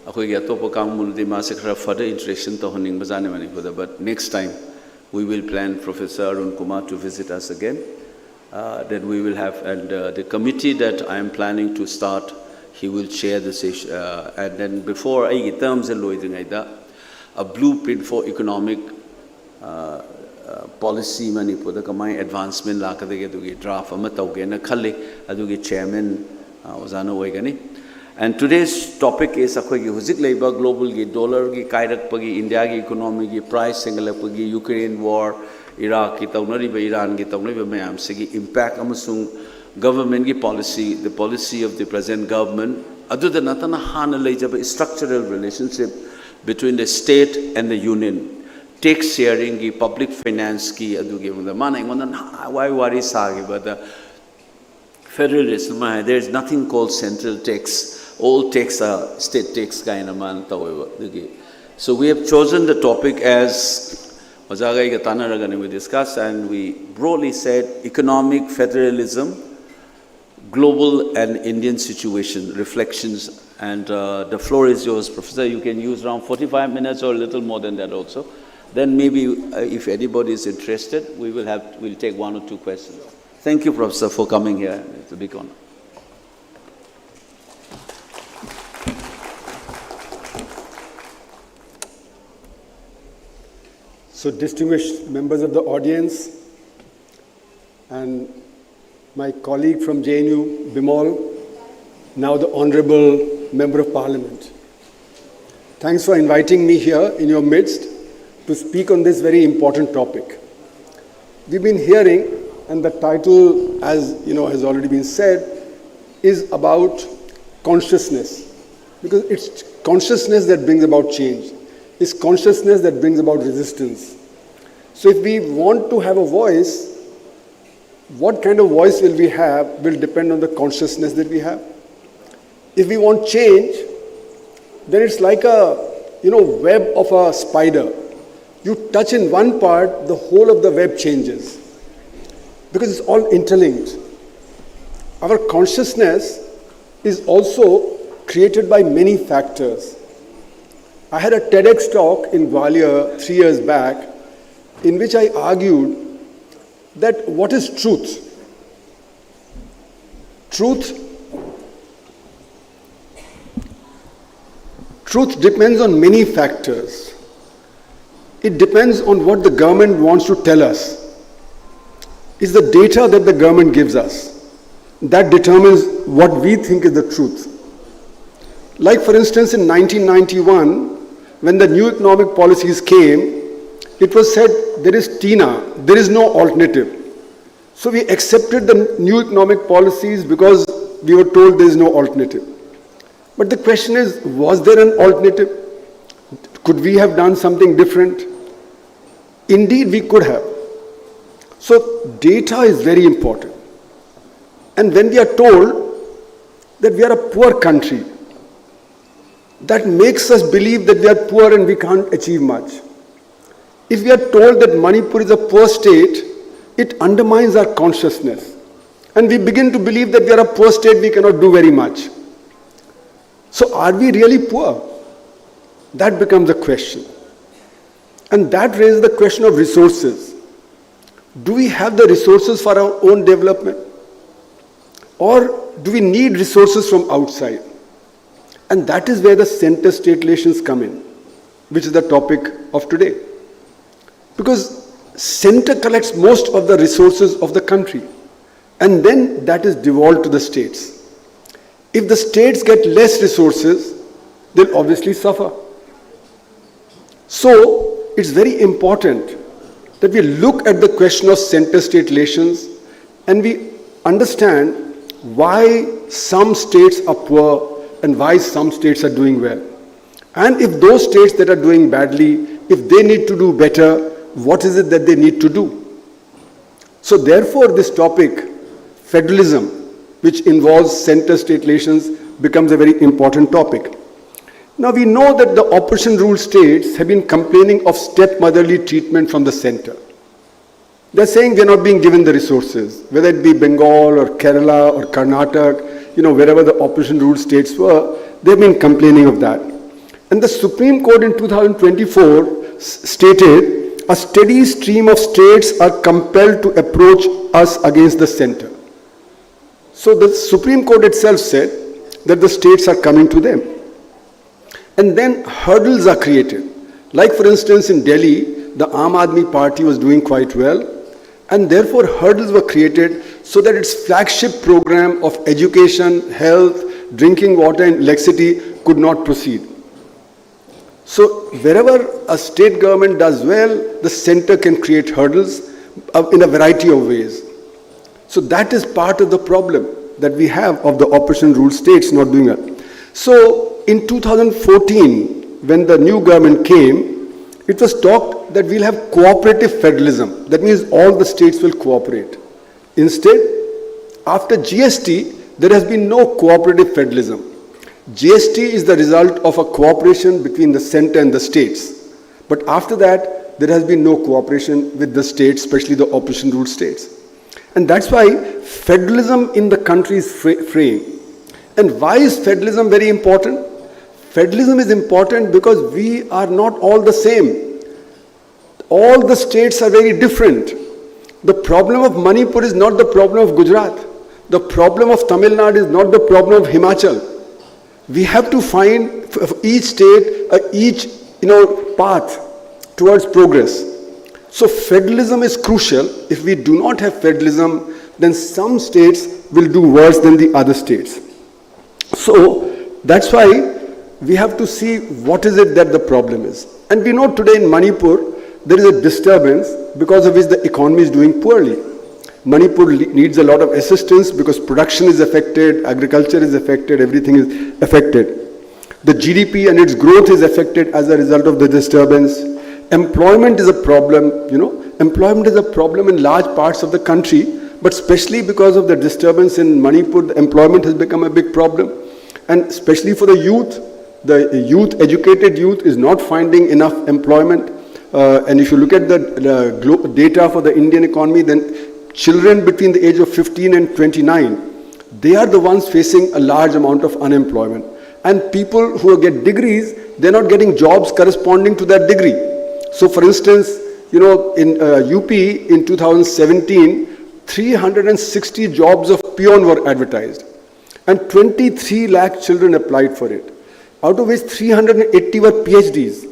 ꯑꯩꯈꯣꯏꯒꯤ ꯑꯇꯣꯞꯄ ꯀꯥꯡꯕꯨꯅꯗꯤ ꯃꯥꯁꯦ ꯈꯔ further introduction ꯇꯧꯍꯟꯅꯤꯡꯕꯖꯥꯠꯅꯤ ꯃꯅꯤꯄꯨꯔꯗ, but next time we will plan Professor Arun Kumar to visit us again. Uh, then we will have, and uh, the committee that I am planning to start, he will chair the session. Uh, and then before ꯑꯩꯒꯤ ꯇꯔꯝꯁꯦ ꯂꯣꯏꯗ꯭ꯔꯤꯉꯩꯗ, a blueprint for economic uh, uh, policy ꯃꯅꯤꯄꯨꯔꯗ ꯀꯃꯥꯏꯅ ꯑꯦꯗꯚꯥꯟꯁꯃꯦꯟ ꯂꯥꯛꯀꯗꯒꯦ ꯑꯗꯨꯒꯤ ꯗ꯭ꯔꯥꯐ ꯑꯃ ꯇꯧꯒꯦꯅ ꯈꯜꯂꯤ꯫ ꯑꯗꯨꯒꯤ ꯆꯦꯌꯔꯃꯦꯟ ꯑꯣꯖꯥꯅ ꯑꯣꯏꯒꯅꯤ꯫ And today's topic is ꯑꯩꯈꯣꯏꯒꯤ ꯍꯧꯖꯤꯛ ꯂꯩꯕ ꯒ꯭ꯂꯣꯕꯜꯒꯤ ꯗꯣꯂꯔꯒꯤ ꯀꯥꯏꯔꯛꯄꯒꯤ, ꯏꯟꯗꯤꯌꯥꯒꯤ ꯏꯀꯣꯅꯣꯃꯤꯒꯤ ꯄ꯭ꯔꯥꯏꯁ ꯍꯦꯟꯒꯠꯂꯛꯄꯒꯤ, ꯌꯨꯀ꯭ꯔꯦꯟ ꯋꯥꯔ, ꯏꯔꯥꯛꯀꯤ ꯇꯧꯅꯔꯤꯕ, ꯏꯔꯥꯟꯒꯤ ꯇꯧꯅꯔꯤꯕ ꯃꯌꯥꯝꯁꯤꯒꯤ ꯏꯝꯄꯦꯛ ꯑꯃꯁꯨꯡ ꯒꯚꯔꯟꯃꯦꯟꯒꯤ policy, the policy of the present government, ꯑꯗꯨꯗ ꯅꯠꯇꯅ ꯍꯥꯟꯅ ꯂꯩꯖꯕ structural relationship between the state and the union, tax ꯁꯤꯌꯔꯤꯡꯒꯤ, ꯄꯕ꯭ꯂꯤꯛ ꯐꯥꯏꯅꯥꯟꯁꯀꯤ, ꯑꯗꯨꯒꯤ ꯃꯔꯝꯗ ꯃꯥꯅ ꯑꯩꯉꯣꯟꯗ ꯅꯍꯥꯟꯋꯥꯏ ꯋꯥꯔꯤ ꯁꯥꯈꯤꯕꯗ, ꯐꯦꯗꯔꯦꯂꯤꯁ ꯑꯃ ꯍꯥꯏ, there is nothing called central tax, all tax are state tax ꯀꯥꯏꯅ ꯃꯥꯅ ꯇꯧꯋꯦꯕ꯫ ꯑꯗꯨꯒꯤ So we have chosen the topic as ꯑꯣꯖꯥꯒ ꯑꯩꯒ ꯇꯥꯟꯅꯔꯒꯅꯤ, we discussed and we broadly said economic federalism, global and Indian situation, reflections, and uh, the floor is yours, Professor. You can use around forty-five minutes or a little more than that also. Then maybe uh, if anybody is interested, we will have, we'll take one or two questions. Thank you, Professor, for coming here. It's a big honor. So, distinguished members of the audience and my colleague from J N U, Bimol, now the Honorable Member of Parliament. Thanks for inviting me here in your midst to speak on this very important topic. We've been hearing, and the title, as you know, has already been said, is about consciousness, because it's consciousness that brings about change. It's consciousness that brings about resistance. So if we want to have a voice, what kind of voice will we have will depend on the consciousness that we have. If we want change, then it's like a, you know, web of a spider. You touch in one part, the whole of the web changes, because it's all interlinked. Our consciousness is also created by many factors. I had a TEDx talk in Gwalior three years back in which I argued that what is truth? Truth, truth depends on many factors. It depends on what the government wants to tell us. It's the data that the government gives us that determines what we think is the truth. Like, for instance, in nineteen ninety-one, when the new economic policies came, it was said there is TINA, there is no alternative. So we accepted the new economic policies because we were told there is no alternative. But the question is, was there an alternative? Could we have done something different? Indeed, we could have. So data is very important. And when we are told that we are a poor country, that makes us believe that we are poor and we can't achieve much. If we are told that Manipur is a poor state, it undermines our consciousness. And we begin to believe that we are a poor state, we cannot do very much. So, are we really poor? That becomes a question. And that raises the question of resources. Do we have the resources for our own development? Or do we need resources from outside? And that is where the center state relations come in, which is the topic of today. Because center collects most of the resources of the country, and then that is devolved to the states. If the states get less resources, they'll obviously suffer. So it's very important that we look at the question of center state relations and we understand why some states are poor and why some states are doing well. And if those states that are doing badly, if they need to do better, what is it that they need to do? So therefore, this topic, federalism, which involves center state relations, becomes a very important topic. Now we know that the opposition ruled states have been complaining of stepmotherly treatment from the center. They're saying they're not being given the resources, whether it be Bengal or Kerala or Karnataka, you know, wherever the opposition ruled states were, they've been complaining of that. And the Supreme Court in two thousand twenty-four s- stated a steady stream of states are compelled to approach us against the center. So the Supreme Court itself said that the states are coming to them. And then hurdles are created. Like, for instance, in Delhi, the Aam Aadmi Party was doing quite well, and therefore hurdles were created so that its flagship program of education, health, drinking water, and electricity could not proceed. So, wherever a state government does well, the center can create hurdles uh, in a variety of ways. So, that is part of the problem that we have of the opposition ruled states not doing well. So, in two thousand fourteen, when the new government came, it was talked that we'll have cooperative federalism. That means all the states will cooperate. Instead, after G S T, there has been no cooperative federalism. G S T is the result of a cooperation between the center and the states. But after that, there has been no cooperation with the states, especially the opposition ruled states. And that's why federalism in the country is fra- fraying. And why is federalism very important? Federalism is important because we are not all the same. All the states are very different. The problem of Manipur is not the problem of Gujarat. The problem of Tamil Nadu is not the problem of Himachal. We have to find for each state, uh, each you know path towards progress. So federalism is crucial. If we do not have federalism, then some states will do worse than the other states. So that's why we have to see what is it that the problem is. And we know today in Manipur, there is a disturbance because of which the economy is doing poorly. Manipur le- needs a lot of assistance because production is affected, agriculture is affected, everything is affected. The G D P and its growth is affected as a result of the disturbance. Employment is a problem, you know. Employment is a problem in large parts of the country, but especially because of the disturbance in Manipur, the employment has become a big problem. And especially for the youth, the youth, educated youth, is not finding enough employment. Uh, and if you look at the, the glo- data for the Indian economy, then children between the age of fifteen and twenty-nine, they are the ones facing a large amount of unemployment. And people who get degrees, they're not getting jobs corresponding to that degree. So, for instance, you know, in uh, U P in two thousand seventeen, three hundred sixty jobs of peon were advertised, and twenty-three lakh children applied for it, out of which three hundred eighty were P H Ds,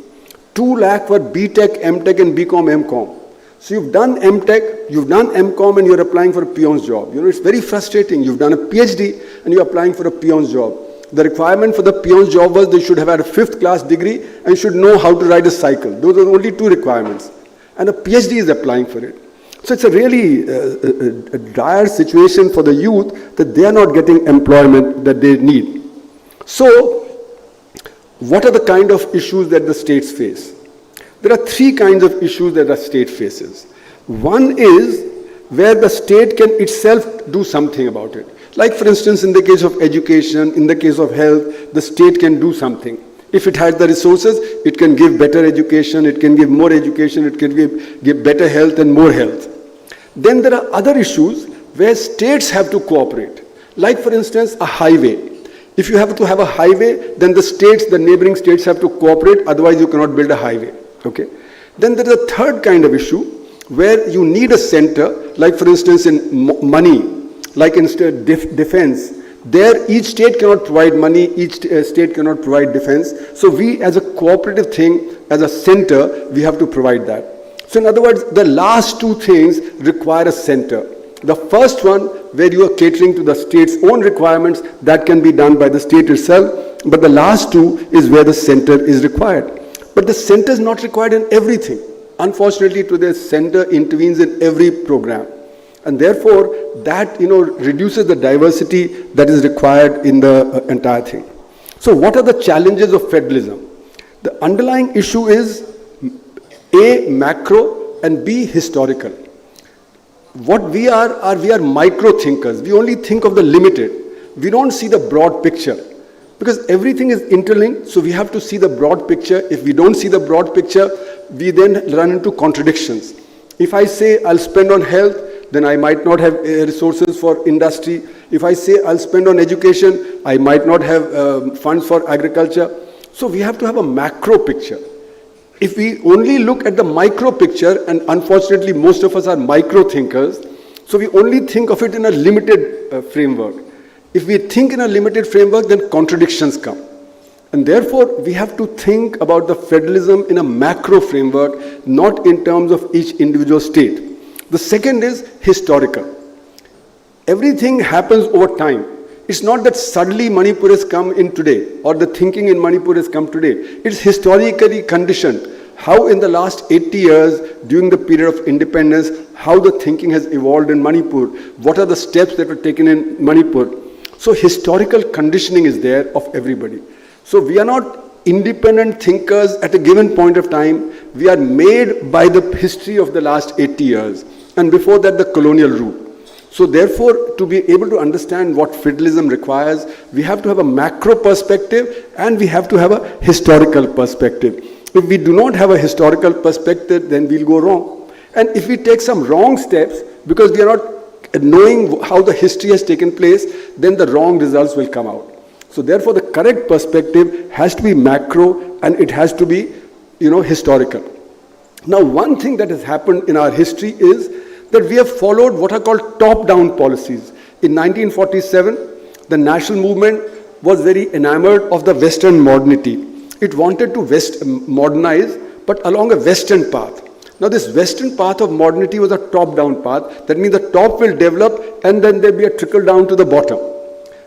two lakh were B Tech, M Tech, and B Com, M Com. So you've done M Tech, you've done M Com, and you're applying for a peon's job. You know, it's very frustrating. You've done a P H D and you're applying for a peon's job. The requirement for the peon's job was they should have had a fifth class degree and should know how to ride a cycle. Those are the only two requirements. And a P H D is applying for it. So it's a really uh, a, a dire situation for the youth that they are not getting employment that they need. So, what are the kind of issues that the states face? There are three kinds of issues that a state faces. One is where the state can itself do something about it. Like, for instance, in the case of education, in the case of health, the state can do something. If it has the resources, it can give better education, it can give more education, it can give, give better health and more health. Then there are other issues where states have to cooperate. Like, for instance, a highway. If you have to have a highway, then the states, the neighboring states have to cooperate, otherwise you cannot build a highway. Okay? Then there is a third kind of issue where you need a center, like, for instance, in mo- money, like in st- def- defense, there each state cannot provide money, each uh, state cannot provide defense. So we, as a cooperative thing, as a center, we have to provide that. So in other words, the last two things require a center. The first one, where you are catering to the state's own requirements, that can be done by the state itself. But the last two is where the center is required. But the center is not required in everything. Unfortunately, today, center intervenes in every program. And therefore, that, you know, reduces the diversity that is required in the uh, entire thing. So what are the challenges of federalism? The underlying issue is, A, macro, and B, historical. What we are, are we are micro thinkers. We only think of the limited. We don't see the broad picture. Because everything is interlinked, so we have to see the broad picture. If we don't see the broad picture, we then run into contradictions. If I say I'll spend on health, then I might not have uh, resources for industry. If I say I'll spend on education, I might not have um, funds for agriculture. So we have to have a macro picture. If we only look at the micro picture, and unfortunately most of us are micro thinkers, so we only think of it in a limited uh, framework. If we think in a limited framework, then contradictions come. And therefore, we have to think about the federalism in a macro framework, not in terms of each individual state. The second is historical. Everything happens over time. It's not that suddenly Manipur has come in today or the thinking in Manipur has come today. It's historically conditioned. How in the last eighty years, during the period of independence, how the thinking has evolved in Manipur, what are the steps that were taken in Manipur. So historical conditioning is there of everybody. So we are not independent thinkers at a given point of time. We are made by the history of the last eighty years, and before that, the colonial rule. So therefore, to be able to understand what federalism requires, we have to have a macro perspective and we have to have a historical perspective. If we do not have a historical perspective, then we'll go wrong. And if we take some wrong steps because we are not knowing how the history has taken place, then the wrong results will come out. So therefore, the correct perspective has to be macro and it has to be, you know, historical. Now, one thing that has happened in our history is that we have followed what are called top-down policies. In nineteen forty-seven, the national movement was very enamored of the Western modernity. It wanted to West modernize, but along a Western path. Now, this Western path of modernity was a top-down path. That means the top will develop, and then there'll be a trickle down to the bottom.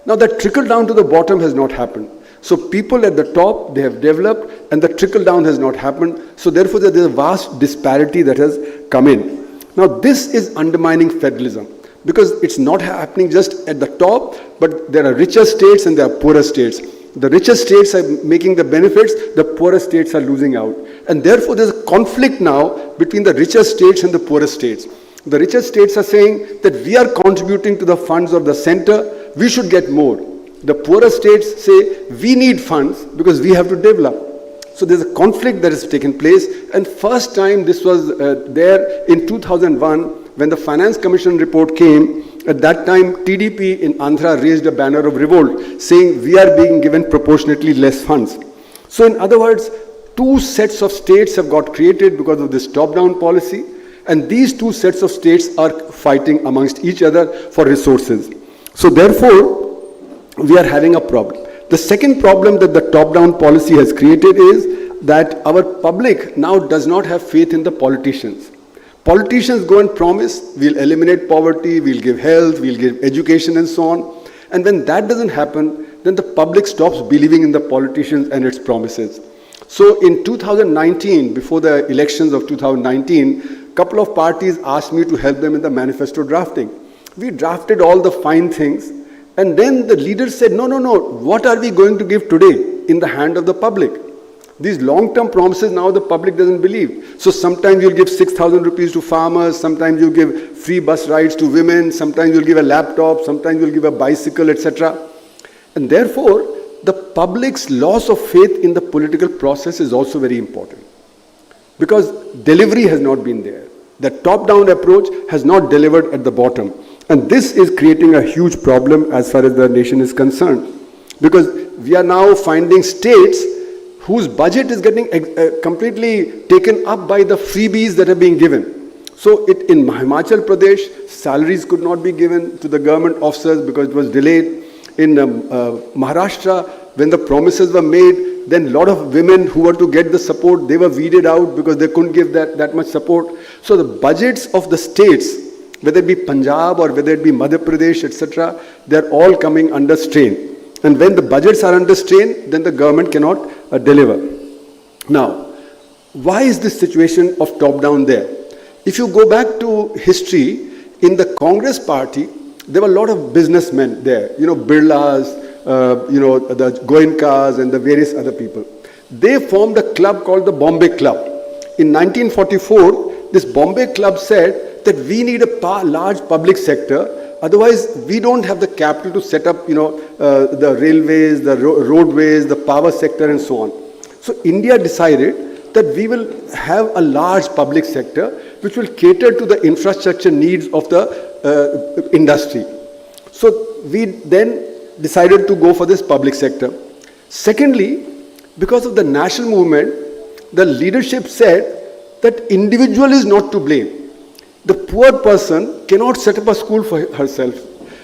Now, that trickle down to the bottom has not happened. So people at the top, they have developed, and the trickle down has not happened. So therefore, there is a vast disparity that has come in. Now, this is undermining federalism because it's not happening just at the top, but there are richer states and there are poorer states. The richer states are making the benefits, the poorer states are losing out. And therefore, there's a conflict now between the richer states and the poorer states. The richer states are saying that we are contributing to the funds of the center, we should get more. The poorer states say we need funds because we have to develop. So there's a conflict that has taken place, and first time this was uh, there in two thousand one when the Finance Commission report came. At that time, T D P in Andhra raised a banner of revolt, saying we are being given proportionately less funds. So in other words, two sets of states have got created because of this top-down policy, and these two sets of states are fighting amongst each other for resources. So therefore, we are having a problem. The second problem that the top-down policy has created is that our public now does not have faith in the politicians. Politicians go and promise, we'll eliminate poverty, we'll give health, we'll give education, and so on. And when that doesn't happen, then the public stops believing in the politicians and its promises. So in two thousand nineteen, before the elections of two thousand nineteen, a couple of parties asked me to help them in the manifesto drafting. We drafted all the fine things, and then the leaders said, "No, no, no, what are we going to give today in the hand of the public?" These long-term promises now the public doesn't believe. So sometimes you'll give six thousand rupees to farmers, sometimes you'll give free bus rides to women, sometimes you'll give a laptop, sometimes you'll give a bicycle, et cetera. And therefore, the public's loss of faith in the political process is also very important, because delivery has not been there. The top-down approach has not delivered at the bottom. And this is creating a huge problem as far as the nation is concerned, because we are now finding states whose budget is getting uh, completely taken up by the freebies that are being given. So it, in Himachal Pradesh, salaries could not be given to the government officers because it was delayed. In um, uh, Maharashtra, when the promises were made, then a lot of women who were to get the support, they were weeded out because they couldn't give that, that much support. So the budgets of the states, whether it be Punjab or whether it be Madhya Pradesh, et cetera, they're all coming under strain. And when the budgets are under strain, then the government cannot uh, deliver. Now, why is this situation of top down there? If you go back to history, in the Congress party, there were a lot of businessmen there, you know, Birlas, uh, you know, the Goenkas and the various other people. They formed a club called the Bombay Club. In nineteen forty-four, this Bombay Club said that we need a pa- large public sector, otherwise we don't have the capital to set up, you know, uh, the railways, the ro- roadways, the power sector, and so on. So India decided that we will have a large public sector which will cater to the infrastructure needs of the uh, industry. So we then decided to go for this public sector. Secondly, because of the national movement, the leadership said that individual is not to blame. The poor person cannot set up a school for herself.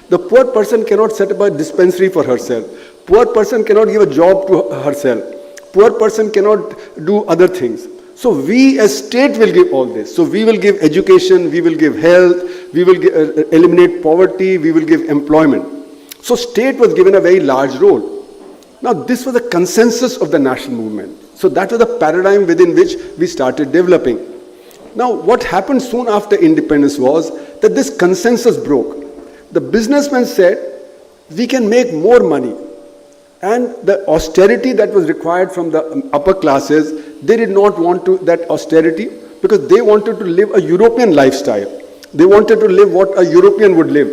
The poor person cannot set up a dispensary for herself. Poor person cannot give a job to herself. Poor person cannot do other things. So we as state will give all this. So we will give education, we will give health, we will gi- uh, eliminate poverty, we will give employment. So state was given a very large role. Now this was the consensus of the national movement. So that was the paradigm within which we started developing. Now what happened soon after independence was that this consensus broke. The businessmen said, we can make more money. And the austerity that was required from the upper classes, they did not want to that austerity because they wanted to live a European lifestyle. They wanted to live what a European would live.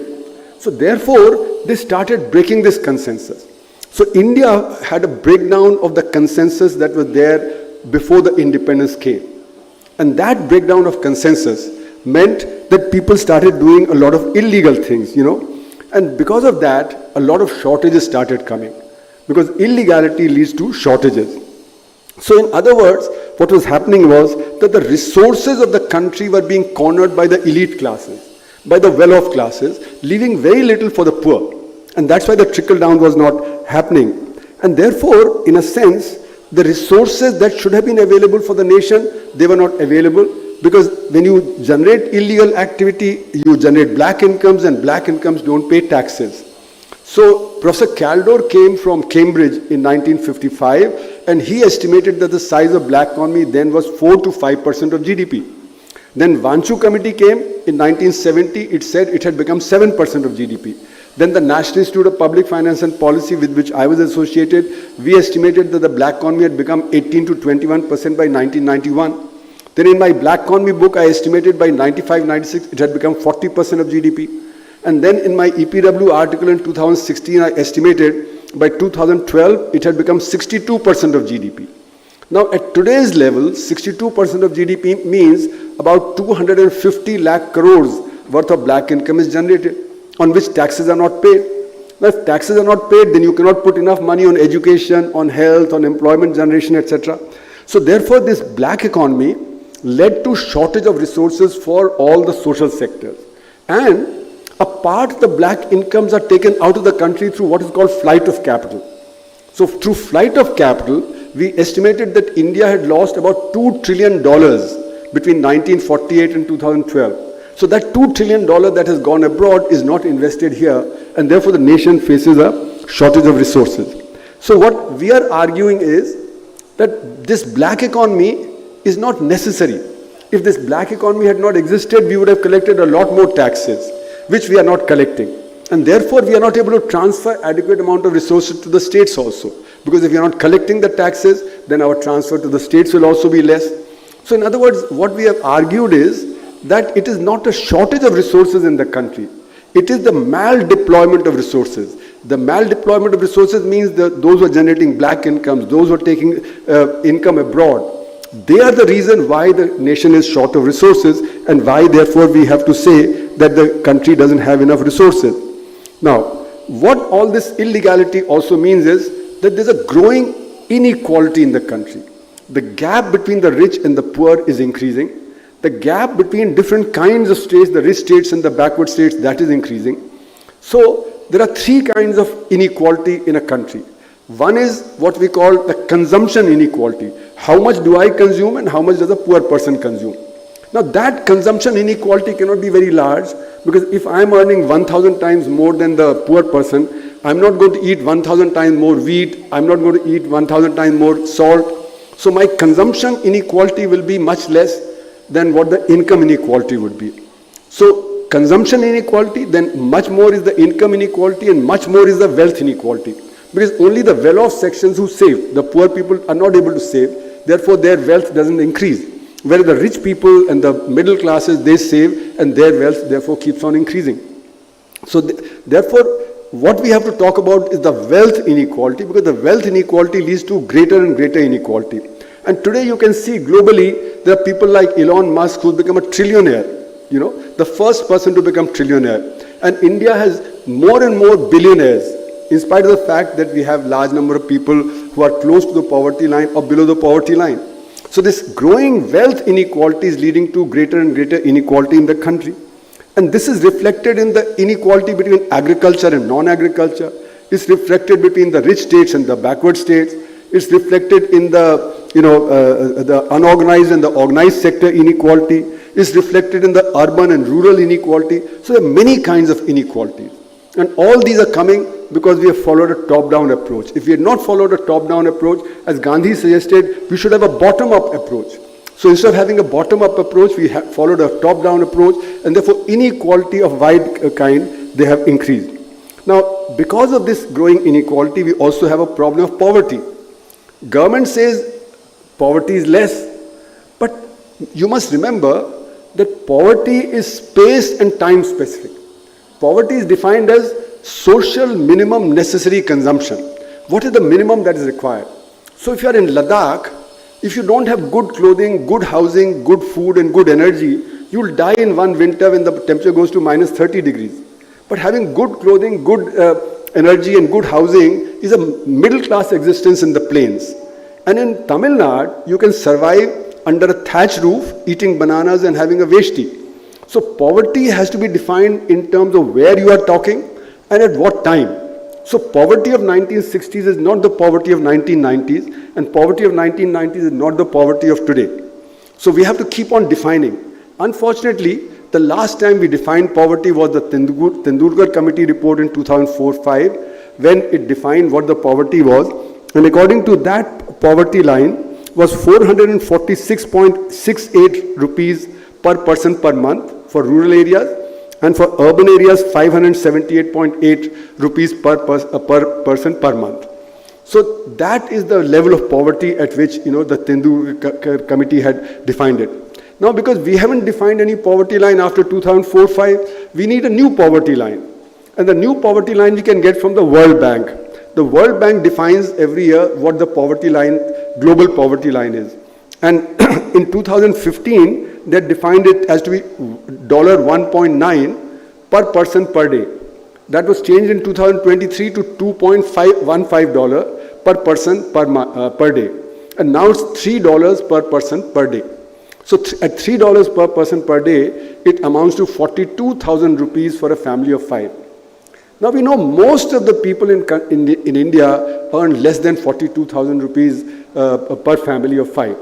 So therefore, they started breaking this consensus. So India had a breakdown of the consensus that was there before the independence came. And that breakdown of consensus meant that people started doing a lot of illegal things, you know. And because of that, a lot of shortages started coming. Because illegality leads to shortages. So, in other words, what was happening was that the resources of the country were being cornered by the elite classes, by the well off classes, leaving very little for the poor. And that's why the trickle down was not happening. And therefore, in a sense, the resources that should have been available for the nation, they were not available, because when you generate illegal activity, you generate black incomes, and black incomes don't pay taxes. So Professor Kaldor came from Cambridge in nineteen fifty-five, and he estimated that the size of black economy then was four to five percent of G D P. Then Vanchu Committee came in nineteen seventy. It said it had become seven percent of G D P. Then the National Institute of Public Finance and Policy, with which I was associated, we estimated that the black economy had become eighteen to twenty-one percent by nineteen ninety-one. Then in my black economy book, I estimated by ninety-five ninety-six, it had become forty percent of G D P. And then in my E P W article in two thousand sixteen, I estimated by two thousand twelve, it had become sixty-two percent of G D P. Now, at today's level, sixty-two percent of G D P means about two hundred fifty lakh crores worth of black income is generated, on which taxes are not paid. Now, if taxes are not paid, then you cannot put enough money on education, on health, on employment generation, et cetera. So, therefore, this black economy led to shortage of resources for all the social sectors. And a part the black incomes are taken out of the country through what is called flight of capital. So through flight of capital, we estimated that India had lost about two trillion dollars between nineteen forty-eight and two thousand twelve. So that two trillion dollar that has gone abroad is not invested here, and therefore the nation faces a shortage of resources. So what we are arguing is that this black economy is not necessary. If this black economy had not existed, we would have collected a lot more taxes, which we are not collecting. And therefore, we are not able to transfer adequate amount of resources to the states also. Because if we are not collecting the taxes, then our transfer to the states will also be less. So in other words, what we have argued is that it is not a shortage of resources in the country. It is the mal deployment of resources. The mal deployment of resources means that those who are generating black incomes, those who are taking uh, income abroad, they are the reason why the nation is short of resources and why, therefore, we have to say that the country doesn't have enough resources. Now, what all this illegality also means is that there's a growing inequality in the country. The gap between the rich and the poor is increasing. The gap between different kinds of states, the rich states and the backward states, that is increasing. So there are three kinds of inequality in a country. One is what we call the consumption inequality. How much do I consume and how much does a poor person consume? Now that consumption inequality cannot be very large, because if I'm earning one thousand times more than the poor person, I'm not going to eat one thousand times more wheat, I'm not going to eat one thousand times more salt. So my consumption inequality will be much less than what the income inequality would be. So consumption inequality, then much more is the income inequality and much more is the wealth inequality. Because only the well-off sections who save, the poor people are not able to save, therefore their wealth doesn't increase. Whereas the rich people and the middle classes, they save and their wealth therefore keeps on increasing. So th- therefore, what we have to talk about is the wealth inequality, because the wealth inequality leads to greater and greater inequality. And today you can see globally, there are people like Elon Musk who's become a trillionaire, you know, the first person to become trillionaire. And India has more and more billionaires, in spite of the fact that we have large number of people who are close to the poverty line or below the poverty line. So this growing wealth inequality is leading to greater and greater inequality in the country. And this is reflected in the inequality between agriculture and non-agriculture. It's reflected between the rich states and the backward states. It's reflected in the, you know, uh, the unorganized and the organized sector inequality. It's reflected in the urban and rural inequality. So there are many kinds of inequalities. And all these are coming because we have followed a top-down approach. If we had not followed a top-down approach, as Gandhi suggested, we should have a bottom-up approach. So instead of having a bottom-up approach, we have followed a top-down approach, and therefore inequality of wide uh, kind They have increased. Now, because of this growing inequality, we also have a problem of poverty. Government says poverty is less, but you must remember that poverty is space and time specific. Poverty is defined as social minimum necessary consumption. What is the minimum that is required? So if you are in Ladakh, if you don't have good clothing, good housing, good food, and good energy, you'll die in one winter when the temperature goes to minus thirty degrees. But having good clothing, good uh, energy, and good housing is a middle class existence in the plains. And in Tamil Nadu, you can survive under a thatch roof, eating bananas and having a veshti. So poverty has to be defined in terms of where you are talking and at what time. So poverty of nineteen sixties is not the poverty of nineteen nineties, and poverty of nineteen nineties is not the poverty of today. So we have to keep on defining. Unfortunately, the last time we defined poverty was the Tendulkar Committee report in two thousand four five, when it defined what the poverty was. And according to that, poverty line was four hundred forty-six point six eight rupees per person per month for rural areas, and for urban areas, five hundred seventy-eight point eight rupees per, per, uh, per person per month. So that is the level of poverty at which, you know, the Tendulkar Committee had defined it. Now, because we haven't defined any poverty line after two thousand four-five, we need a new poverty line. And the new poverty line we can get from the World Bank. The World Bank defines every year what the poverty line, global poverty line is. And in two thousand fifteen, they defined it as to be dollar one point nine per person per day. That was changed in two thousand twenty-three to two point five one five dollar per person per, uh, per day. And now it's three dollars per person per day. So th- at three dollars per person per day, it amounts to forty-two thousand rupees for a family of five. Now we know most of the people in, in, in India earn less than forty-two thousand rupees uh, per family of five,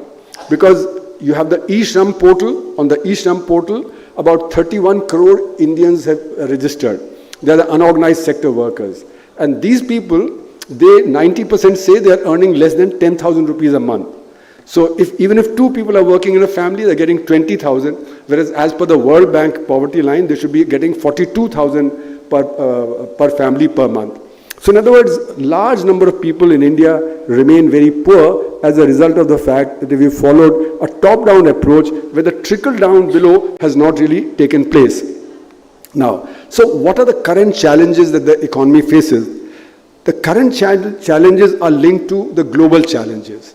because you have the e-Shram portal. On the e-Shram portal, about thirty-one crore Indians have registered. They are the unorganized sector workers. And these people, they ninety percent say they are earning less than ten thousand rupees a month. So if, even if two people are working in a family, they're getting twenty thousand, whereas as per the World Bank poverty line, they should be getting forty-two thousand per, uh, per family per month. So in other words, large number of people in India remain very poor as a result of the fact that we followed a top-down approach where the trickle down below has not really taken place. Now, so what are the current challenges that the economy faces? The current chal- challenges are linked to the global challenges.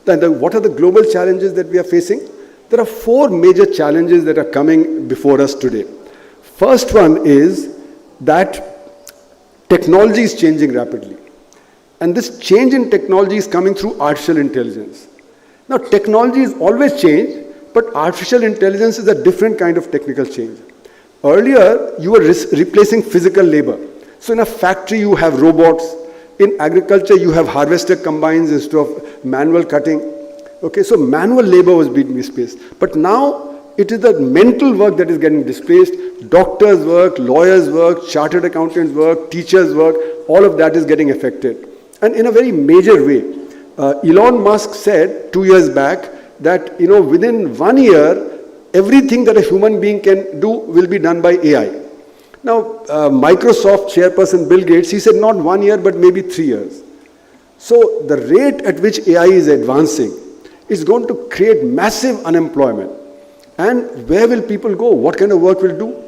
Then the, what are the global challenges that we are facing? There are four major challenges that are coming before us today. First one is that technology is changing rapidly. And this change in technology is coming through artificial intelligence. Now, technology is always change, but artificial intelligence is a different kind of technical change. Earlier, you were res- replacing physical labor. So, in a factory, you have robots. In agriculture, you have harvester combines instead of manual cutting. Okay, so manual labor was being displaced. But now, it is the mental work that is getting displaced. Doctors' work, lawyers' work, chartered accountants' work, teachers' work, all of that is getting affected. And in a very major way, uh, Elon Musk said two years back that, you know, within one year, everything that a human being can do will be done by A I. Now, uh, Microsoft chairperson Bill Gates, he said not one year, but maybe three years. So the rate at which A I is advancing is going to create massive unemployment. And where will people go? What kind of work will do?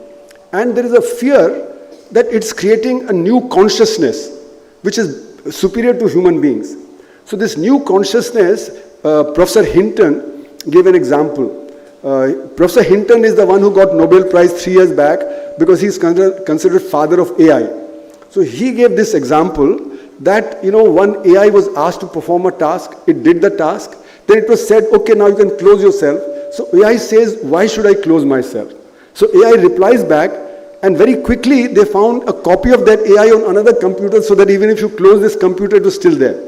And there is a fear that it's creating a new consciousness which is superior to human beings. So this new consciousness, uh, Professor Hinton gave an example. Uh, Professor Hinton is the one who got Nobel Prize three years back because he's considered, considered father of A I. So he gave this example that, you know, one A I was asked to perform a task, it did the task, then it was said, "Okay, now you can close yourself." So A I says, "Why should I close myself?" So A I replies back, and very quickly they found a copy of that A I on another computer, so that even if you close this computer, it was still there.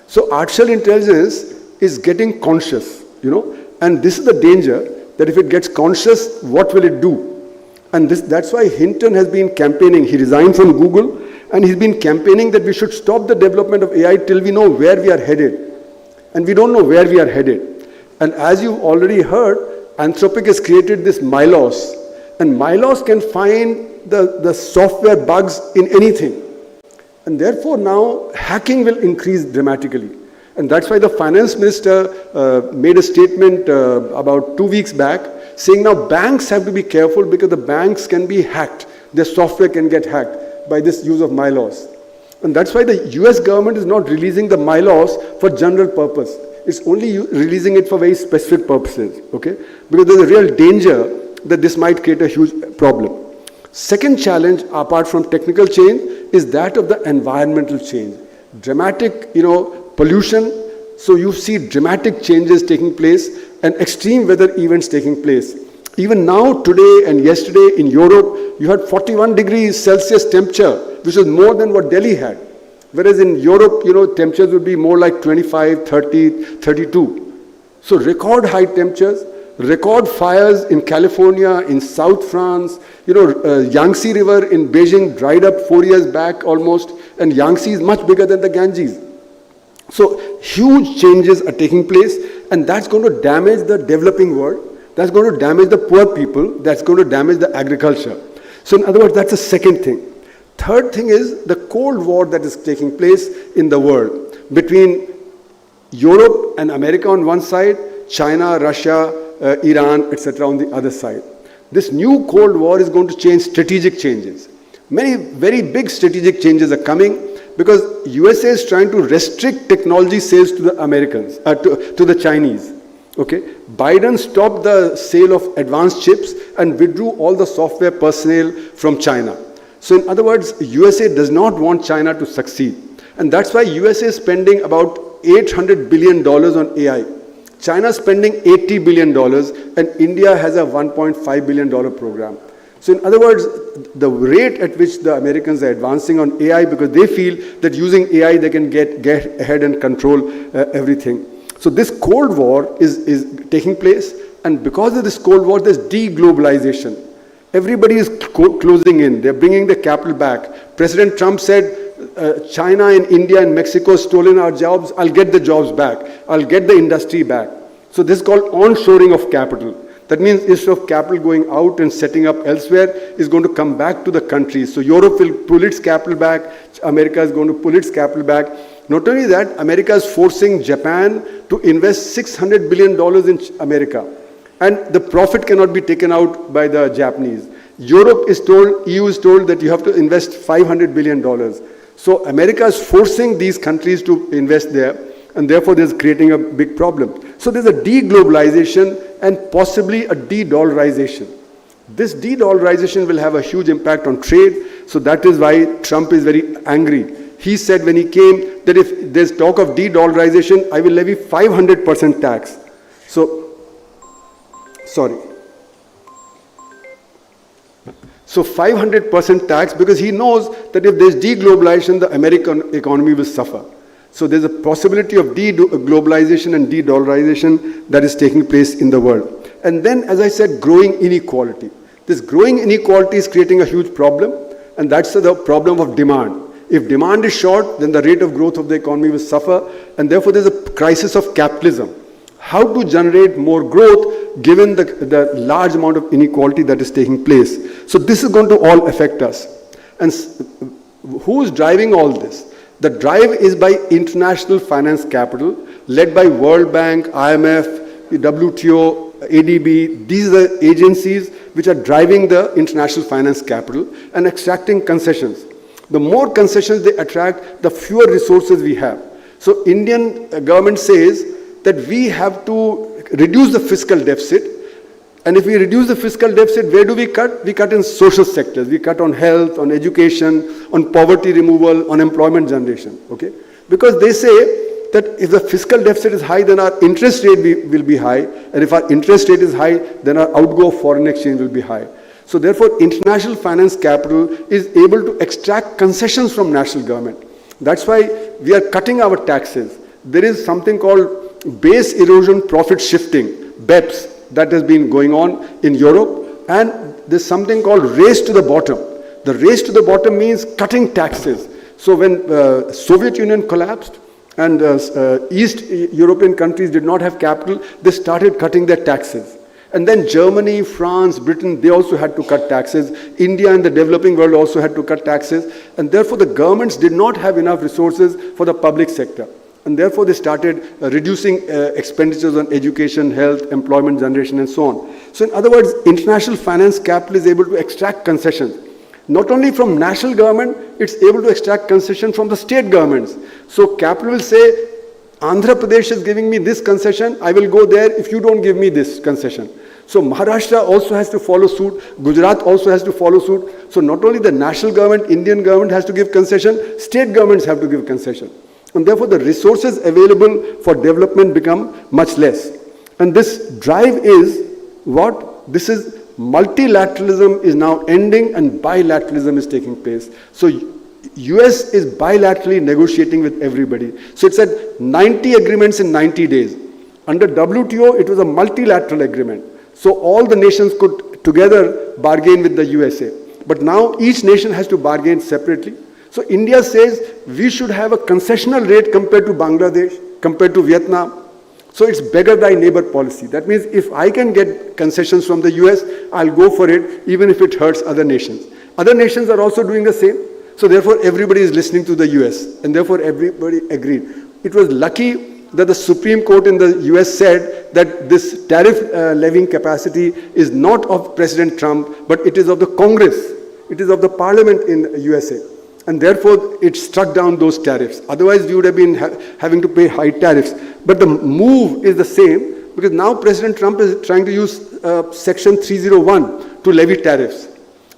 So artificial intelligence is getting conscious, you know, and this is the danger, that if it gets conscious, what will it do? And this, that's why Hinton has been campaigning. He resigned from Google, and he's been campaigning that we should stop the development of A I till we know where we are headed. And we don't know where we are headed. And as you've already heard, Anthropic has created this Mylos, And Mylos can find the, the software bugs in anything. And therefore, now hacking will increase dramatically. And that's why the finance minister uh, made a statement uh, about two weeks back saying now banks have to be careful because the banks can be hacked. Their software can get hacked by this use of Mylos. And that's why the U S government is not releasing the Mylos for general purpose. It's only releasing it for very specific purposes, okay? Because there's a real danger that this might create a huge problem. Second challenge, apart from technical change, is that of the environmental change. Dramatic, you know, pollution. So you see dramatic changes taking place and extreme weather events taking place. Even now, today and yesterday in Europe, you had forty-one degrees Celsius temperature, which is more than what Delhi had. Whereas in Europe, you know, temperatures would be more like twenty-five, thirty, thirty-two. So record high temperatures, record fires in California, in South France, you know, uh, Yangtze River in Beijing dried up four years back almost, and Yangtze is much bigger than the Ganges. So huge changes are taking place, and that's going to damage the developing world. That's going to damage the poor people. That's going to damage the agriculture. So in other words, that's the second thing. Third thing is the Cold War that is taking place in the world between Europe and America on one side, China, Russia, uh, Iran, et cetera on the other side. This new Cold War is going to change strategic changes. Many very big strategic changes are coming because U S A is trying to restrict technology sales to the Americans, uh, to, to the Chinese. Okay, Biden stopped the sale of advanced chips and withdrew all the software personnel from China. So in other words, U S A does not want China to succeed. And that's why U S A is spending about eight hundred billion dollars on A I. China is spending eighty billion dollars, and India has a one point five billion dollar program. So in other words, the rate at which the Americans are advancing on A I, because they feel that using A I they can get, get ahead and control uh, everything. So this Cold War is, is taking place, and because of this Cold War, there's deglobalization. Everybody is clo- closing in. They're bringing the capital back. President Trump said, uh, "China and India and Mexico stolen our jobs. I'll get the jobs back. I'll get the industry back." So this is called onshoring of capital. That means instead of capital going out and setting up elsewhere, is going to come back to the country. So Europe will pull its capital back, America is going to pull its capital back. Not only that, America is forcing Japan to invest six hundred billion dollars in America. And the profit cannot be taken out by the Japanese. Europe is told, E U is told that you have to invest five hundred billion dollars. So America is forcing these countries to invest there, and therefore there's creating a big problem. So there's a deglobalization and possibly a de-dollarization. This de-dollarization will have a huge impact on trade. So that is why Trump is very angry. He said when he came that if there's talk of de-dollarization, I will levy five hundred percent tax. So, sorry. So five hundred percent tax, because he knows that if there's deglobalization, the American economy will suffer. So there's a possibility of de-globalization and de-dollarization that is taking place in the world. And then, as I said, growing inequality. This growing inequality is creating a huge problem, and that's the problem of demand. If demand is short, then the rate of growth of the economy will suffer, and therefore there's a crisis of capitalism. How to generate more growth given the, the large amount of inequality that is taking place? So this is going to all affect us. And who is driving all this? The drive is by international finance capital, led by World Bank, I M F, W T O, A D B. These are the agencies which are driving the international finance capital and extracting concessions. The more concessions they attract, the fewer resources we have. So Indian government says that we have to reduce the fiscal deficit. And if we reduce the fiscal deficit, where do we cut? We cut in social sectors. We cut on health, on education, on poverty removal, on employment generation. Okay? Because they say that if the fiscal deficit is high, then our interest rate be, will be high. And if our interest rate is high, then our outgo of foreign exchange will be high. So therefore, international finance capital is able to extract concessions from national government. That's why we are cutting our taxes. There is something called base erosion profit shifting, beps, that has been going on in Europe, and there's something called race to the bottom. The race to the bottom means cutting taxes. So when uh, Soviet Union collapsed and uh, uh, East European countries did not have capital, they started cutting their taxes. And then Germany, France, Britain, they also had to cut taxes. India and the developing world also had to cut taxes. And therefore, the governments did not have enough resources for the public sector. And therefore, they started uh, reducing uh, expenditures on education, health, employment generation, and so on. So, in other words, international finance capital is able to extract concessions. Not only from national government, it's able to extract concession from the state governments. So, capital will say, Andhra Pradesh is giving me this concession, I will go there if you don't give me this concession. So Maharashtra also has to follow suit, Gujarat also has to follow suit. So not only the national government, Indian government has to give concession, state governments have to give concession. And therefore the resources available for development become much less. And this drive is what? This is multilateralism is now ending and bilateralism is taking place. So U S is bilaterally negotiating with everybody. So it's at ninety agreements in ninety days. Under W T O, it was a multilateral agreement. So all the nations could together bargain with the U S A. But now each nation has to bargain separately. So India says we should have a concessional rate compared to Bangladesh, compared to Vietnam. So it's beggar thy neighbor policy. That means if I can get concessions from the U S, I'll go for it, even if it hurts other nations. Other nations are also doing the same. So therefore, everybody is listening to the U S, and therefore everybody agreed. It was lucky that the Supreme Court in the U S said that this tariff uh, levying capacity is not of President Trump, but it is of the Congress. It is of the parliament in U S A. And therefore, it struck down those tariffs. Otherwise, we would have been ha- having to pay high tariffs. But the move is the same because now President Trump is trying to use uh, Section three zero one to levy tariffs.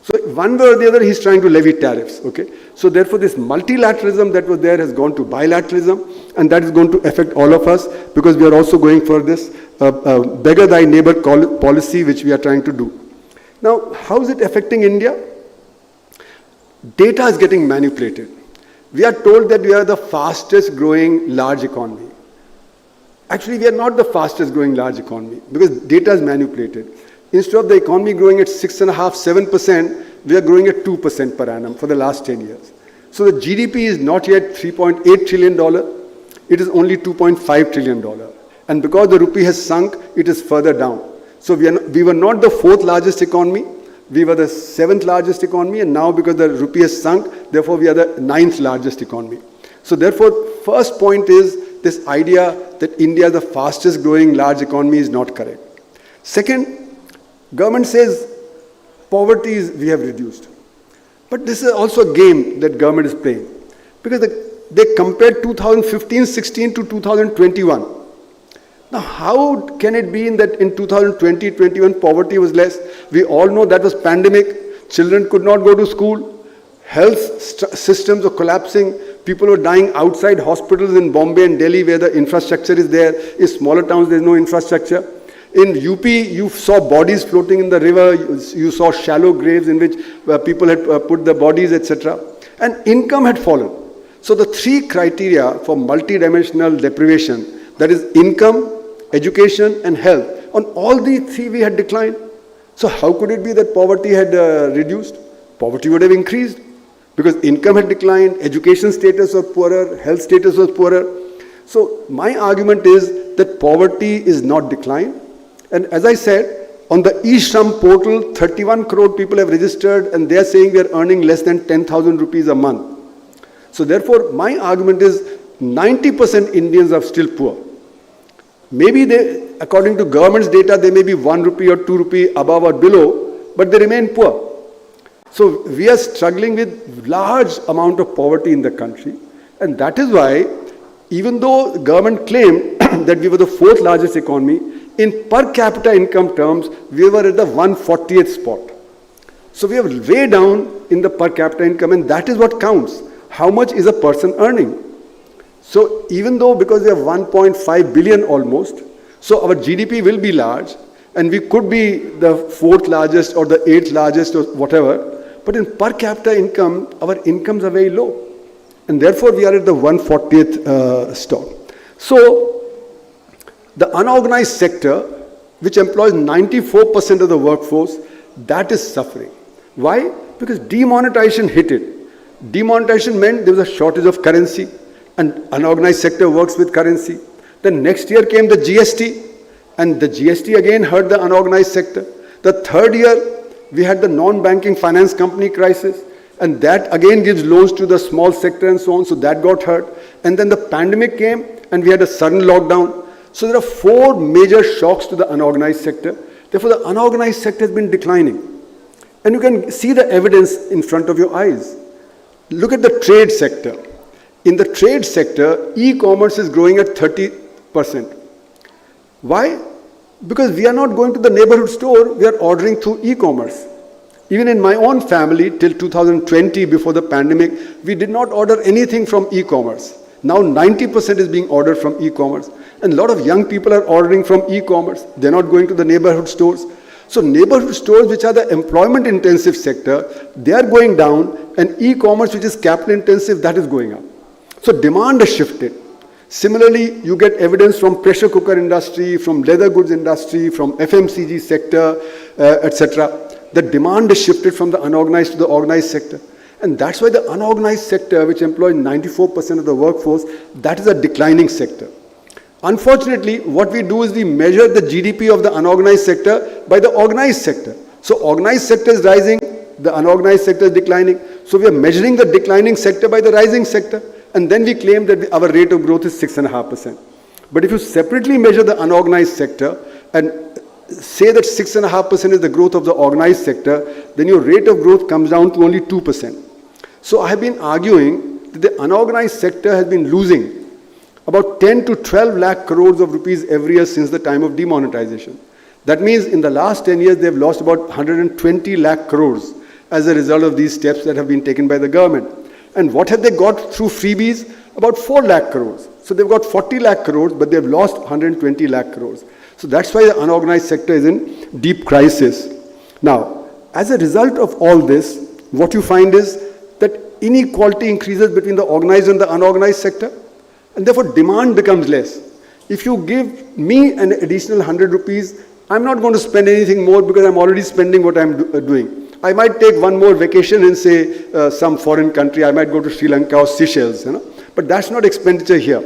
So one way or the other, he's trying to levy tariffs. Okay. So therefore, this multilateralism that was there has gone to bilateralism, and that is going to affect all of us because we are also going for this uh, uh, beggar thy neighbor col- policy, which we are trying to do. Now, how is it affecting India? Data is getting manipulated. We are told that we are the fastest growing large economy. Actually, we are not the fastest growing large economy because data is manipulated. Instead of the economy growing at six and a half, seven percent, we are growing at two percent per annum for the last ten years. So the G D P is not yet three point eight trillion dollar, it is only two point five trillion dollar. And because the rupee has sunk, it is further down. So we, are, we were not the fourth largest economy. We were the seventh largest economy, and now because the rupee has sunk, therefore we are the ninth largest economy. So therefore, first point is this idea that India is the fastest growing large economy is not correct. Second, government says poverty is, we have reduced. But this is also a game that government is playing, because they, they compared two thousand fifteen sixteen to two thousand twenty-one. Now, how can it be that in two thousand twenty twenty-one poverty was less? We all know that was pandemic. Children could not go to school. Health st- systems were collapsing. People were dying outside hospitals in Bombay and Delhi, where the infrastructure is there. In smaller towns, there's no infrastructure. In U P, you saw bodies floating in the river. You, you saw shallow graves in which uh, people had uh, put the bodies, et cetera. And income had fallen. So the three criteria for multidimensional deprivation, that is income, education, and health, on all these three we had declined. So how could it be that poverty had uh, reduced? Poverty would have increased, because income had declined, education status was poorer, health status was poorer. So my argument is that poverty is not declined. And as I said, on the e-Shram portal, thirty-one crore people have registered, and they are saying we are earning less than ten thousand rupees a month. So therefore, my argument is ninety percent Indians are still poor. Maybe they, according to government's data, they may be one rupee or two rupee above or below, but they remain poor. So we are struggling with large amount of poverty in the country, and that is why, even though government claimed that we were the fourth largest economy, in per capita income terms, we were at the one fortieth spot. So we are way down in the per capita income, and that is what counts. How much is a person earning? So even though, because we have one point five billion almost, so our G D P will be large, and we could be the fourth largest or the eighth largest or whatever, but in per capita income, our incomes are very low, and therefore we are at the one fortieth uh, stop. So the unorganized sector, which employs ninety-four percent of the workforce, that is suffering. Why? Because demonetization hit it. Demonetization meant there was a shortage of currency, and unorganized sector works with currency. Then next year came the G S T, And the G S T again hurt the unorganized sector. The third year, we had the non-banking finance company crisis, and that again gives loans to the small sector and so on, so that got hurt. And then the pandemic came, and we had a sudden lockdown. So there are four major shocks to the unorganized sector. Therefore, the unorganized sector has been declining. And you can see the evidence in front of your eyes. Look at the trade sector. In the trade sector, e-commerce is growing at thirty percent. Why? Because we are not going to the neighborhood store, we are ordering through e-commerce. Even in my own family, till two thousand twenty, before the pandemic, we did not order anything from e-commerce. Now ninety percent is being ordered from e-commerce. And a lot of young people are ordering from e-commerce. They're not going to the neighborhood stores. So neighborhood stores, which are the employment intensive sector, they are going down, and e-commerce, which is capital intensive, that is going up. So demand has shifted. Similarly, you get evidence from pressure cooker industry, from leather goods industry, from F M C G sector, uh, et cetera. The demand has shifted from the unorganized to the organized sector. And that's why the unorganized sector, which employs ninety-four percent of the workforce, that is a declining sector. Unfortunately, what we do is we measure the G D P of the unorganized sector by the organized sector. So organized sector is rising, the unorganized sector is declining. So we are measuring the declining sector by the rising sector, and then we claim that our rate of growth is six and a half percent. But if you separately measure the unorganized sector and say that six and a half percent is the growth of the organized sector, then your rate of growth comes down to only two percent. So I have been arguing that the unorganized sector has been losing about ten to twelve lakh crores of rupees every year since the time of demonetization. That means in the last ten years, they've lost about one hundred twenty lakh crores as a result of these steps that have been taken by the government. And what have they got through freebies? About four lakh crores. So they've got forty lakh crores, but they've lost one hundred twenty lakh crores. So that's why the unorganized sector is in deep crisis. Now, as a result of all this, what you find is that inequality increases between the organized and the unorganized sector, and therefore demand becomes less. If you give me an additional one hundred rupees, I'm not going to spend anything more because I'm already spending what I'm do- uh, doing. I might take one more vacation in, say, uh, some foreign country. I might go to Sri Lanka or Seychelles, you know. But that's not expenditure here.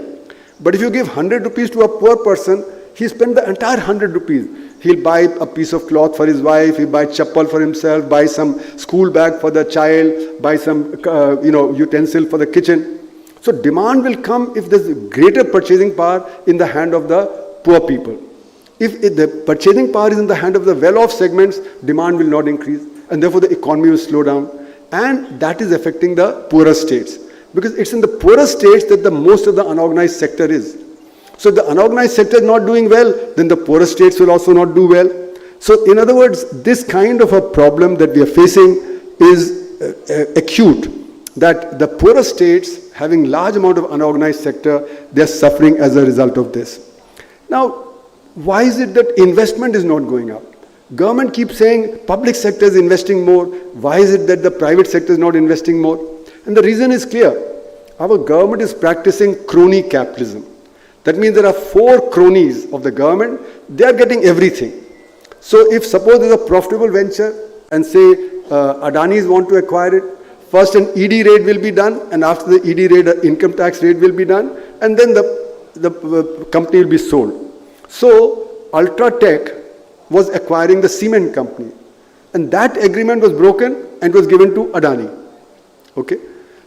But if you give one hundred rupees to a poor person, He spent the entire hundred rupees. He'll buy a piece of cloth for his wife, he'll buy chappal for himself, buy some school bag for the child, buy some uh, you know utensil for the kitchen. So demand will come if there's greater purchasing power in the hand of the poor people. If it, the purchasing power is in the hand of the well-off segments, demand will not increase, and therefore the economy will slow down, and that is affecting the poorer states, because it's in the poorer states that the most of the unorganized sector is. So if the unorganized sector is not doing well, then the poorer states will also not do well. So in other words, this kind of a problem that we are facing is uh, uh, acute, that the poorer states having large amount of unorganized sector, they are suffering as a result of this. Now, why is it that investment is not going up? Government keeps saying public sector is investing more. Why is it that the private sector is not investing more? And the reason is clear. Our government is practicing crony capitalism. That means there are four cronies of the government. They are getting everything. So if suppose there's a profitable venture and say uh, Adanis want to acquire it, first an E D raid will be done, and after the E D raid, an income tax raid will be done, and then the, the uh, company will be sold. So Ultratech was acquiring the cement company, and that agreement was broken and was given to Adani. Okay?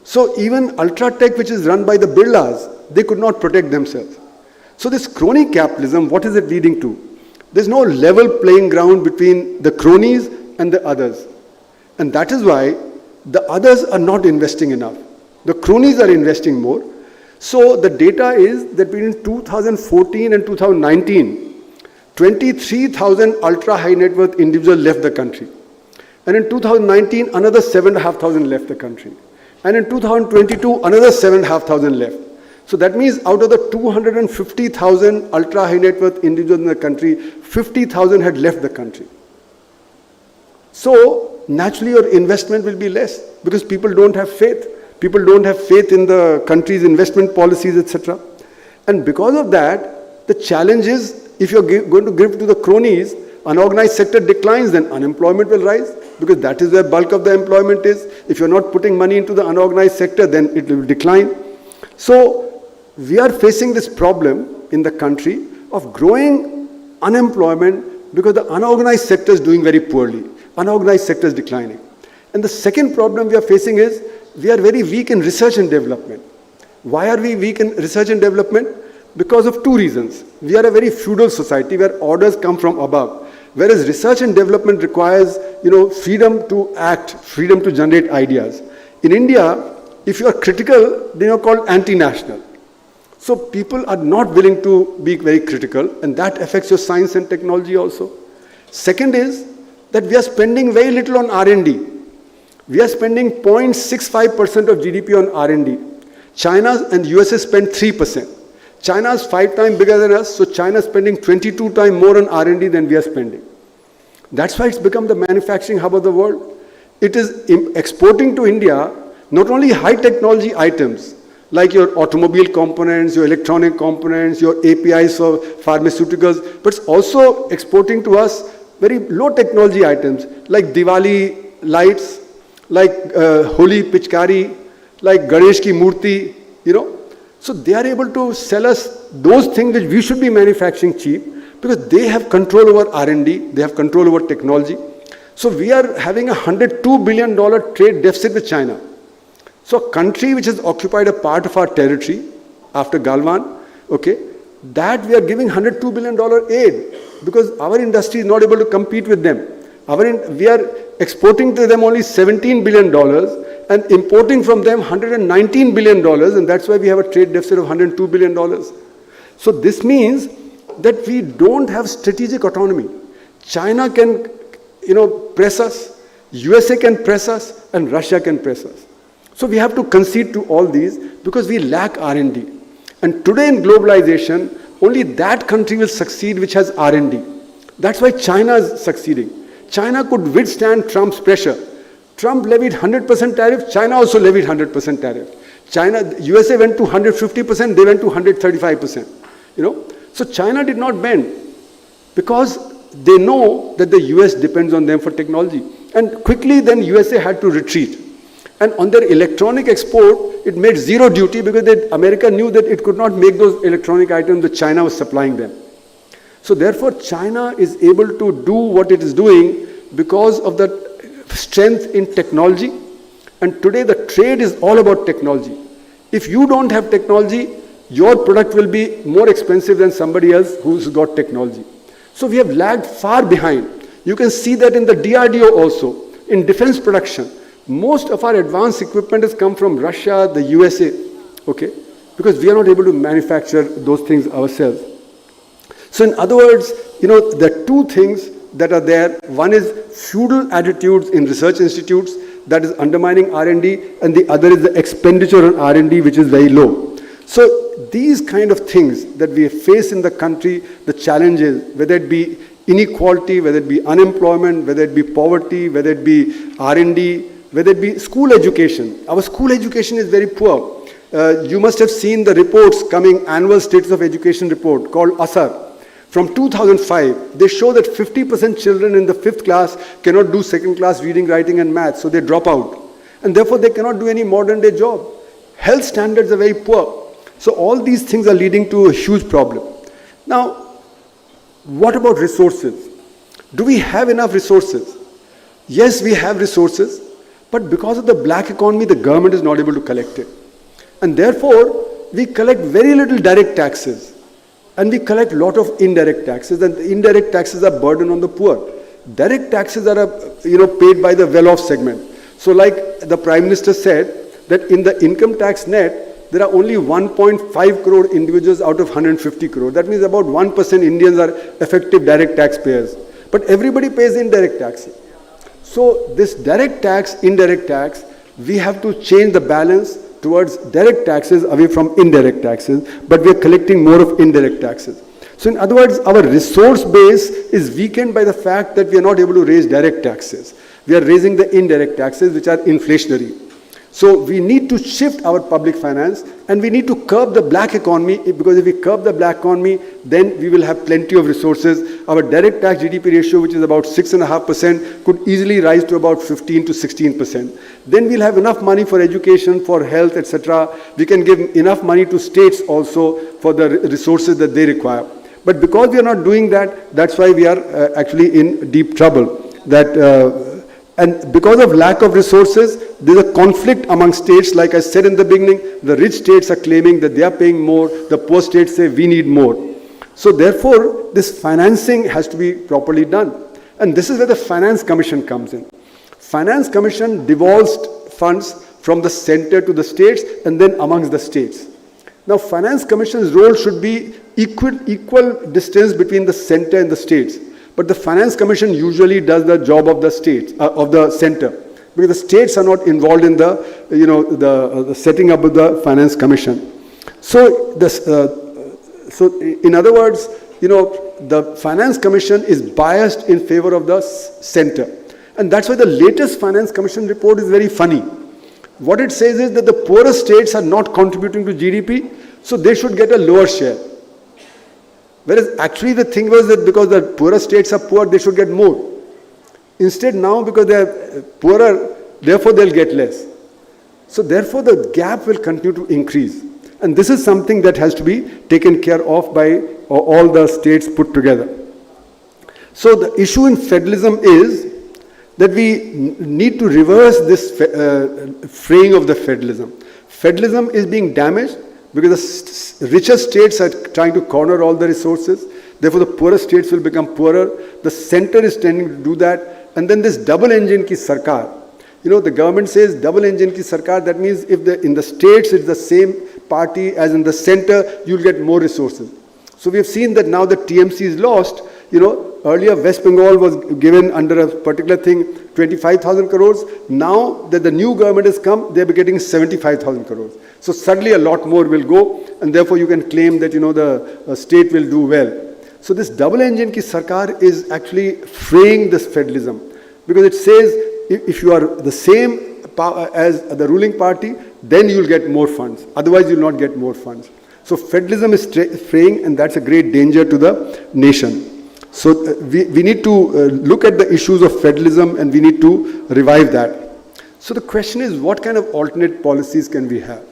So even Ultratech, which is run by the Birlas, they could not protect themselves. So this crony capitalism, what is it leading to? There's no level playing ground between the cronies and the others. And that is why the others are not investing enough. The cronies are investing more. So the data is that between two thousand fourteen and two thousand nineteen, twenty-three thousand ultra high net worth individuals left the country. And in two thousand nineteen, another seven thousand five hundred left the country. And in two thousand twenty-two, another seven thousand five hundred left. So that means out of the two hundred fifty thousand ultra high net worth individuals in the country, fifty thousand had left the country. So naturally, your investment will be less because people don't have faith. People don't have faith in the country's investment policies, et cetera. And because of that, the challenge is, if you're going to give to the cronies, unorganized sector declines, then unemployment will rise, because that is where bulk of the employment is. If you're not putting money into the unorganized sector, then it will decline. So we are facing this problem in the country of growing unemployment because the unorganized sector is doing very poorly. Unorganized sector is declining. And the second problem we are facing is we are very weak in research and development. Why are we weak in research and development? Because of two reasons. We are a very feudal society where orders come from above, whereas research and development requires, you know, freedom to act, freedom to generate ideas. In India, if you are critical, then you're called anti-national. So people are not willing to be very critical, and that affects your science and technology also. Second is that we are spending very little on R and D. We are spending zero point six five percent of G D P on R and D. China and U S A spend three percent. China is five times bigger than us, so China is spending twenty-two times more on R and D than we are spending. That's why it's become the manufacturing hub of the world. It is im- exporting to India not only high technology items like your automobile components, your electronic components, your A P Is for pharmaceuticals, but it's also exporting to us very low technology items like Diwali lights, like uh, Holi Pichkari, like Ganesh ki Murti, you know. So they are able to sell us those things which we should be manufacturing cheap because they have control over R and D, they have control over technology. So we are having a hundred two billion dollar trade deficit with China. So a country which has occupied a part of our territory after Galwan, okay, that we are giving hundred two billion dollar aid because our industry is not able to compete with them. Our in, we are exporting to them only seventeen billion dollars and importing from them hundred nineteen billion dollars, and that's why we have a trade deficit of hundred two billion dollars. So this means that we don't have strategic autonomy. China can, you know, press us, U S A can press us, and Russia can press us. So we have to concede to all these because we lack R and D. And today in globalization, only that country will succeed which has R and D. That's why China is succeeding. China could withstand Trump's pressure. Trump levied hundred percent tariff, China also levied hundred percent tariff. China, U S A went to hundred fifty percent, they went to hundred thirty-five percent. You know, so China did not bend because they know that the U S depends on them for technology. And quickly then U S A had to retreat. And on their electronic export, It made zero duty because they, America knew that it could not make those electronic items that China was supplying them. So therefore, China is able to do what it is doing because of the strength in technology. And today, the trade is all about technology. If you don't have technology, your product will be more expensive than somebody else who's got technology. So we have lagged far behind. You can see that in the D R D O also, in defense production. Most of our advanced equipment has come from Russia, the U S A, okay? Because we are not able to manufacture those things ourselves. So in other words, you know, there are two things that are there. One is feudal attitudes in research institutes that is undermining R and D, and the other is the expenditure on R and D, which is very low. So these kind of things that we face in the country, the challenges, whether it be inequality, whether it be unemployment, whether it be poverty, whether it be R and D, whether it be school education. Our school education is very poor. Uh, you must have seen the reports coming, annual Status of Education report called ASAR. From two thousand five, they show that fifty percent children in the fifth class cannot do second class reading, writing, and math, so they drop out. And therefore, they cannot do any modern day job. Health standards are very poor. So all these things are leading to a huge problem. Now, what about resources? Do we have enough resources? Yes, we have resources, but because of the black economy, the government is not able to collect it. And therefore, we collect very little direct taxes, and we collect lot of indirect taxes, and the indirect taxes are burden on the poor. Direct taxes are, uh, you know, paid by the well-off segment. So, like the Prime Minister said, that in the income tax net, there are only one point five crore individuals out of one hundred fifty crore. That means about one percent Indians are effective direct taxpayers. But everybody pays indirect tax. So this direct tax, indirect tax, we have to change the balance towards direct taxes away from indirect taxes, but we are collecting more of indirect taxes. So in other words, our resource base is weakened by the fact that we are not able to raise direct taxes. We are raising the indirect taxes, which are inflationary. So we need to shift our public finance and we need to curb the black economy, because if we curb the black economy, then we will have plenty of resources. Our direct tax G D P ratio, which is about six and a half percent, could easily rise to about fifteen to sixteen percent. Then we'll have enough money for education, for health, et cetera. We can give enough money to states also for the resources that they require. But because we are not doing that, that's why we are uh, actually in deep trouble. That uh, and because of lack of resources, there's a conflict among states. Like I said in the beginning, the rich states are claiming that they are paying more, the poor states say we need more. So therefore, this financing has to be properly done. And this is where the Finance Commission comes in. Finance Commission devolves funds from the center to the states and then amongst the states. Now, Finance Commission's role should be equal, equal distance between the center and the states. But the Finance Commission usually does the job of the states, uh, of the center, because the states are not involved in the, you know, the, uh, the setting up of the Finance Commission. So, this, uh, so in other words, you know, the Finance Commission is biased in favor of the s- center. And that's why the latest Finance Commission report is very funny. What it says is that the poorer states are not contributing to G D P, so they should get a lower share. Whereas actually the thing was that because the poorer states are poor, they should get more. Instead, now because they are poorer, therefore they'll get less. So therefore the gap will continue to increase. And this is something that has to be taken care of by uh, all the states put together. So the issue in federalism is that we n- need to reverse this fe- uh, fraying of the federalism. Federalism is being damaged because the s- s- richer states are trying to corner all the resources. Therefore, the poorer states will become poorer. The center is tending to do that. And then this double engine ki sarkar. You know, the government says double engine ki sarkar. That means if the in the states it's the same party as in the center, you'll get more resources. So we have seen that now the T M C is lost. You know, earlier West Bengal was given under a particular thing twenty-five thousand crores. Now that the new government has come, they're getting seventy-five thousand crores. So suddenly a lot more will go, and therefore you can claim that, you know, the uh, state will do well. So this double engine ki sarkar is actually fraying this federalism, because it says if, if you are the same power as the ruling party, then you'll get more funds. Otherwise, you'll not get more funds. So federalism is stra- fraying, and that's a great danger to the nation. So uh, we, we need to uh, look at the issues of federalism, and we need to revive that. So the question is, what kind of alternate policies can we have?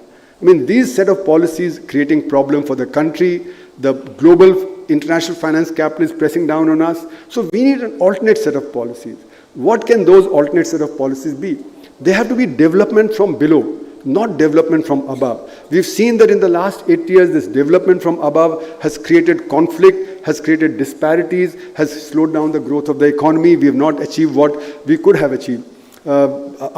I mean, these set of policies creating problem for the country, the global international finance capital is pressing down on us. So we need an alternate set of policies. What can those alternate set of policies be? They have to be development from below, not development from above. We've seen that in the last eight years, this development from above has created conflict, has created disparities, has slowed down the growth of the economy. We have not achieved what we could have achieved. Uh,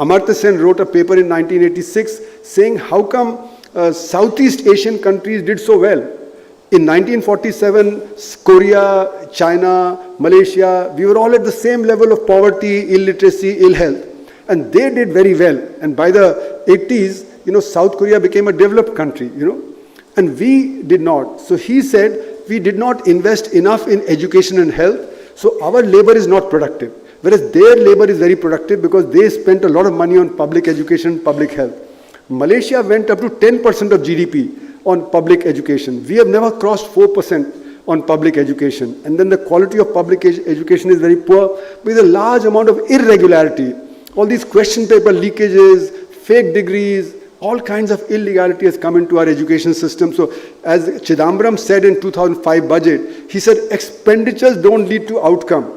Amartya Sen wrote a paper in nineteen eighty-six saying, how come uh, Southeast Asian countries did so well? In nineteen forty-seven, Korea, China, Malaysia, we were all at the same level of poverty, illiteracy, ill health. And they did very well. And by the eighties, you know, South Korea became a developed country, you know, and we did not. So he said, we did not invest enough in education and health, so our labor is not productive. Whereas their labor is very productive because they spent a lot of money on public education, public health. Malaysia went up to ten percent of G D P on public education. We have never crossed four percent on public education. And then the quality of public ed- education is very poor with a large amount of irregularity. All these question paper leakages, fake degrees, all kinds of illegality has come into our education system. So, as Chidambaram said in two thousand five budget, he said expenditures don't lead to outcome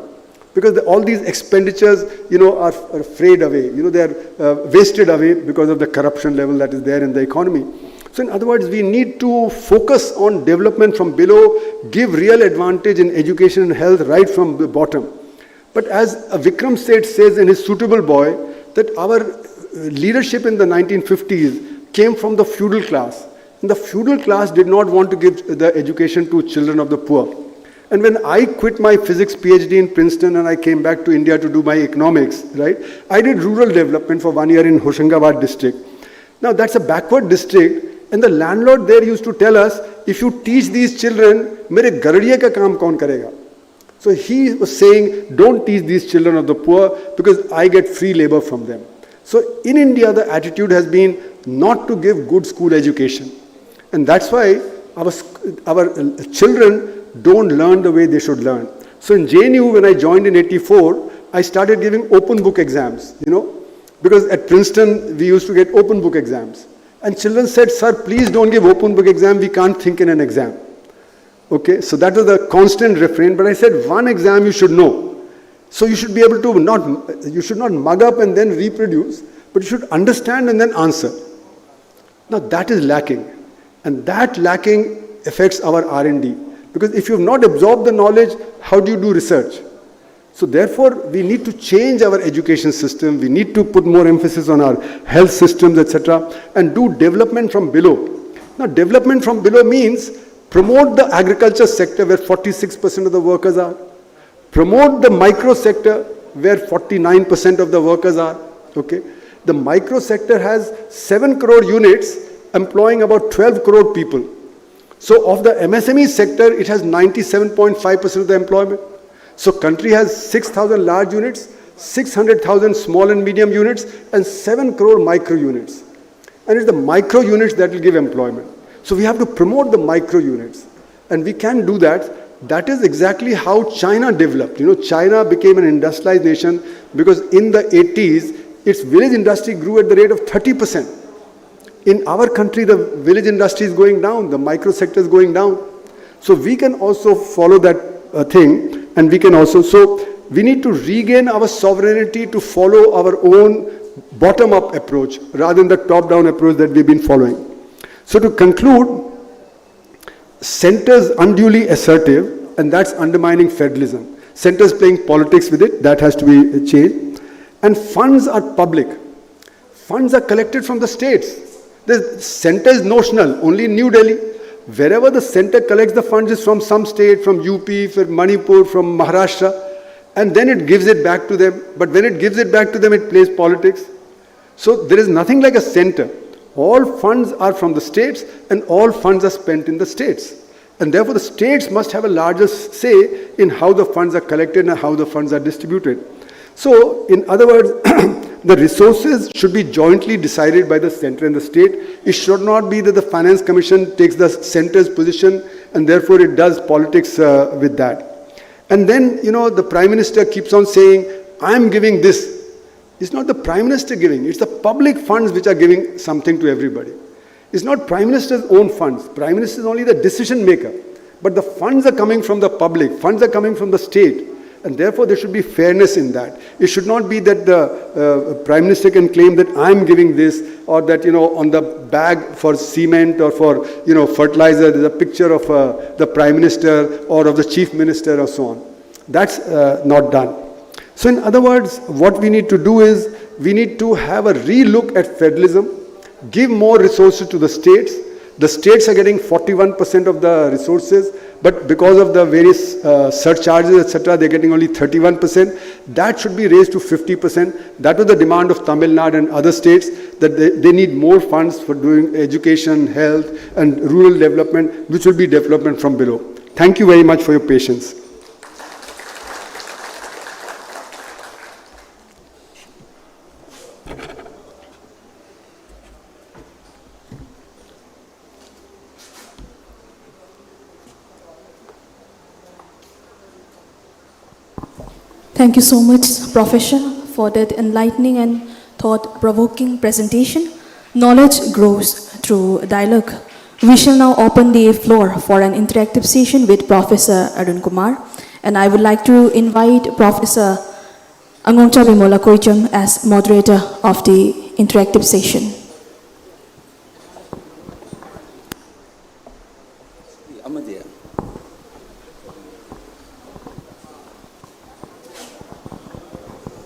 because the, all these expenditures, you know, are, are frayed away. You know, they are uh, wasted away because of the corruption level that is there in the economy. So, in other words, we need to focus on development from below, give real advantage in education and health right from the bottom. But as uh, Vikram Seth says in his Suitable Boy, that our uh, leadership in the nineteen fifties came from the feudal class. And the feudal class did not want to give the education to children of the poor. And when I quit my physics PhD in Princeton and I came back to India to do my economics, right, I did rural development for one year in Hoshangabad district. Now, that's a backward district, and the landlord there used to tell us, if you teach these children, mere garadiye ka kaam kaun karega? So he was saying, don't teach these children of the poor because I get free labor from them. So in India, the attitude has been not to give good school education. And that's why our, sc- our children don't learn the way they should learn. So in J N U, when I joined in eighty-four, I started giving open book exams, you know, because at Princeton, we used to get open book exams. And children said, "Sir, please don't give open book exam. We can't think in an exam." Okay, so that was the constant refrain. But I said, "One exam you should know. So you should be able to not, you should not mug up and then reproduce, but you should understand and then answer." Now that is lacking. And that lacking affects our R and D. Because if you have not absorbed the knowledge, how do you do research? So therefore, we need to change our education system. We need to put more emphasis on our health systems, et cetera, and do development from below. Now, development from below means promote the agriculture sector where forty-six percent of the workers are. Promote the micro sector where forty-nine percent of the workers are. Okay. The micro sector has seven crore units employing about twelve crore people. So of the M S M E sector, it has ninety-seven point five percent of the employment. So country has six thousand large units, six hundred thousand small and medium units, and seven crore micro units. And it's the micro units that will give employment. So we have to promote the micro units. And we can do that. That is exactly how China developed. You know, China became an industrialized nation because in the eighties, its village industry grew at the rate of thirty percent. In our country, the village industry is going down, the micro sector is going down. So we can also follow that uh, thing, and we can also, so we need to regain our sovereignty to follow our own bottom-up approach rather than the top-down approach that we've been following. So to conclude, centers unduly assertive, and that's undermining federalism. Centers playing politics with it, that has to be changed. And funds are public. Funds are collected from the states. The center is notional, only in New Delhi. Wherever the center collects the funds is from some state, from U P, from Manipur, from Maharashtra, and then it gives it back to them. But when it gives it back to them, it plays politics. So there is nothing like a center. All funds are from the states and all funds are spent in the states. And therefore, the states must have a larger say in how the funds are collected and how the funds are distributed. So, in other words, The resources should be jointly decided by the center and the state. It should not be that the Finance Commission takes the center's position and therefore it does politics uh, with that. And then, you know, the Prime Minister keeps on saying, "I'm giving this." It's not the Prime Minister giving, it's the public funds which are giving something to everybody. It's not Prime Minister's own funds. Prime Minister is only the decision maker. But the funds are coming from the public, funds are coming from the state. And therefore, there should be fairness in that. It should not be that the uh, Prime Minister can claim that I'm giving this, or that, you know, on the bag for cement or for, you know, fertilizer, there's a picture of uh, the Prime Minister or of the Chief Minister or so on. That's uh, not done. So, in other words, what we need to do is we need to have a relook at federalism, give more resources to the states. The states are getting forty-one percent of the resources, but because of the various uh, surcharges, et cetera, they're getting only thirty-one percent. That should be raised to fifty percent. That was the demand of Tamil Nadu and other states, that they, they need more funds for doing education, health, and rural development, which will be development from below. Thank you very much for your patience. Thank you so much, Professor, for that enlightening and thought provoking presentation. Knowledge grows through dialogue. We shall now open the floor for an interactive session with Professor Arun Kumar, and I would like to invite Professor Angongcha Bimola Koicham as moderator of the interactive session.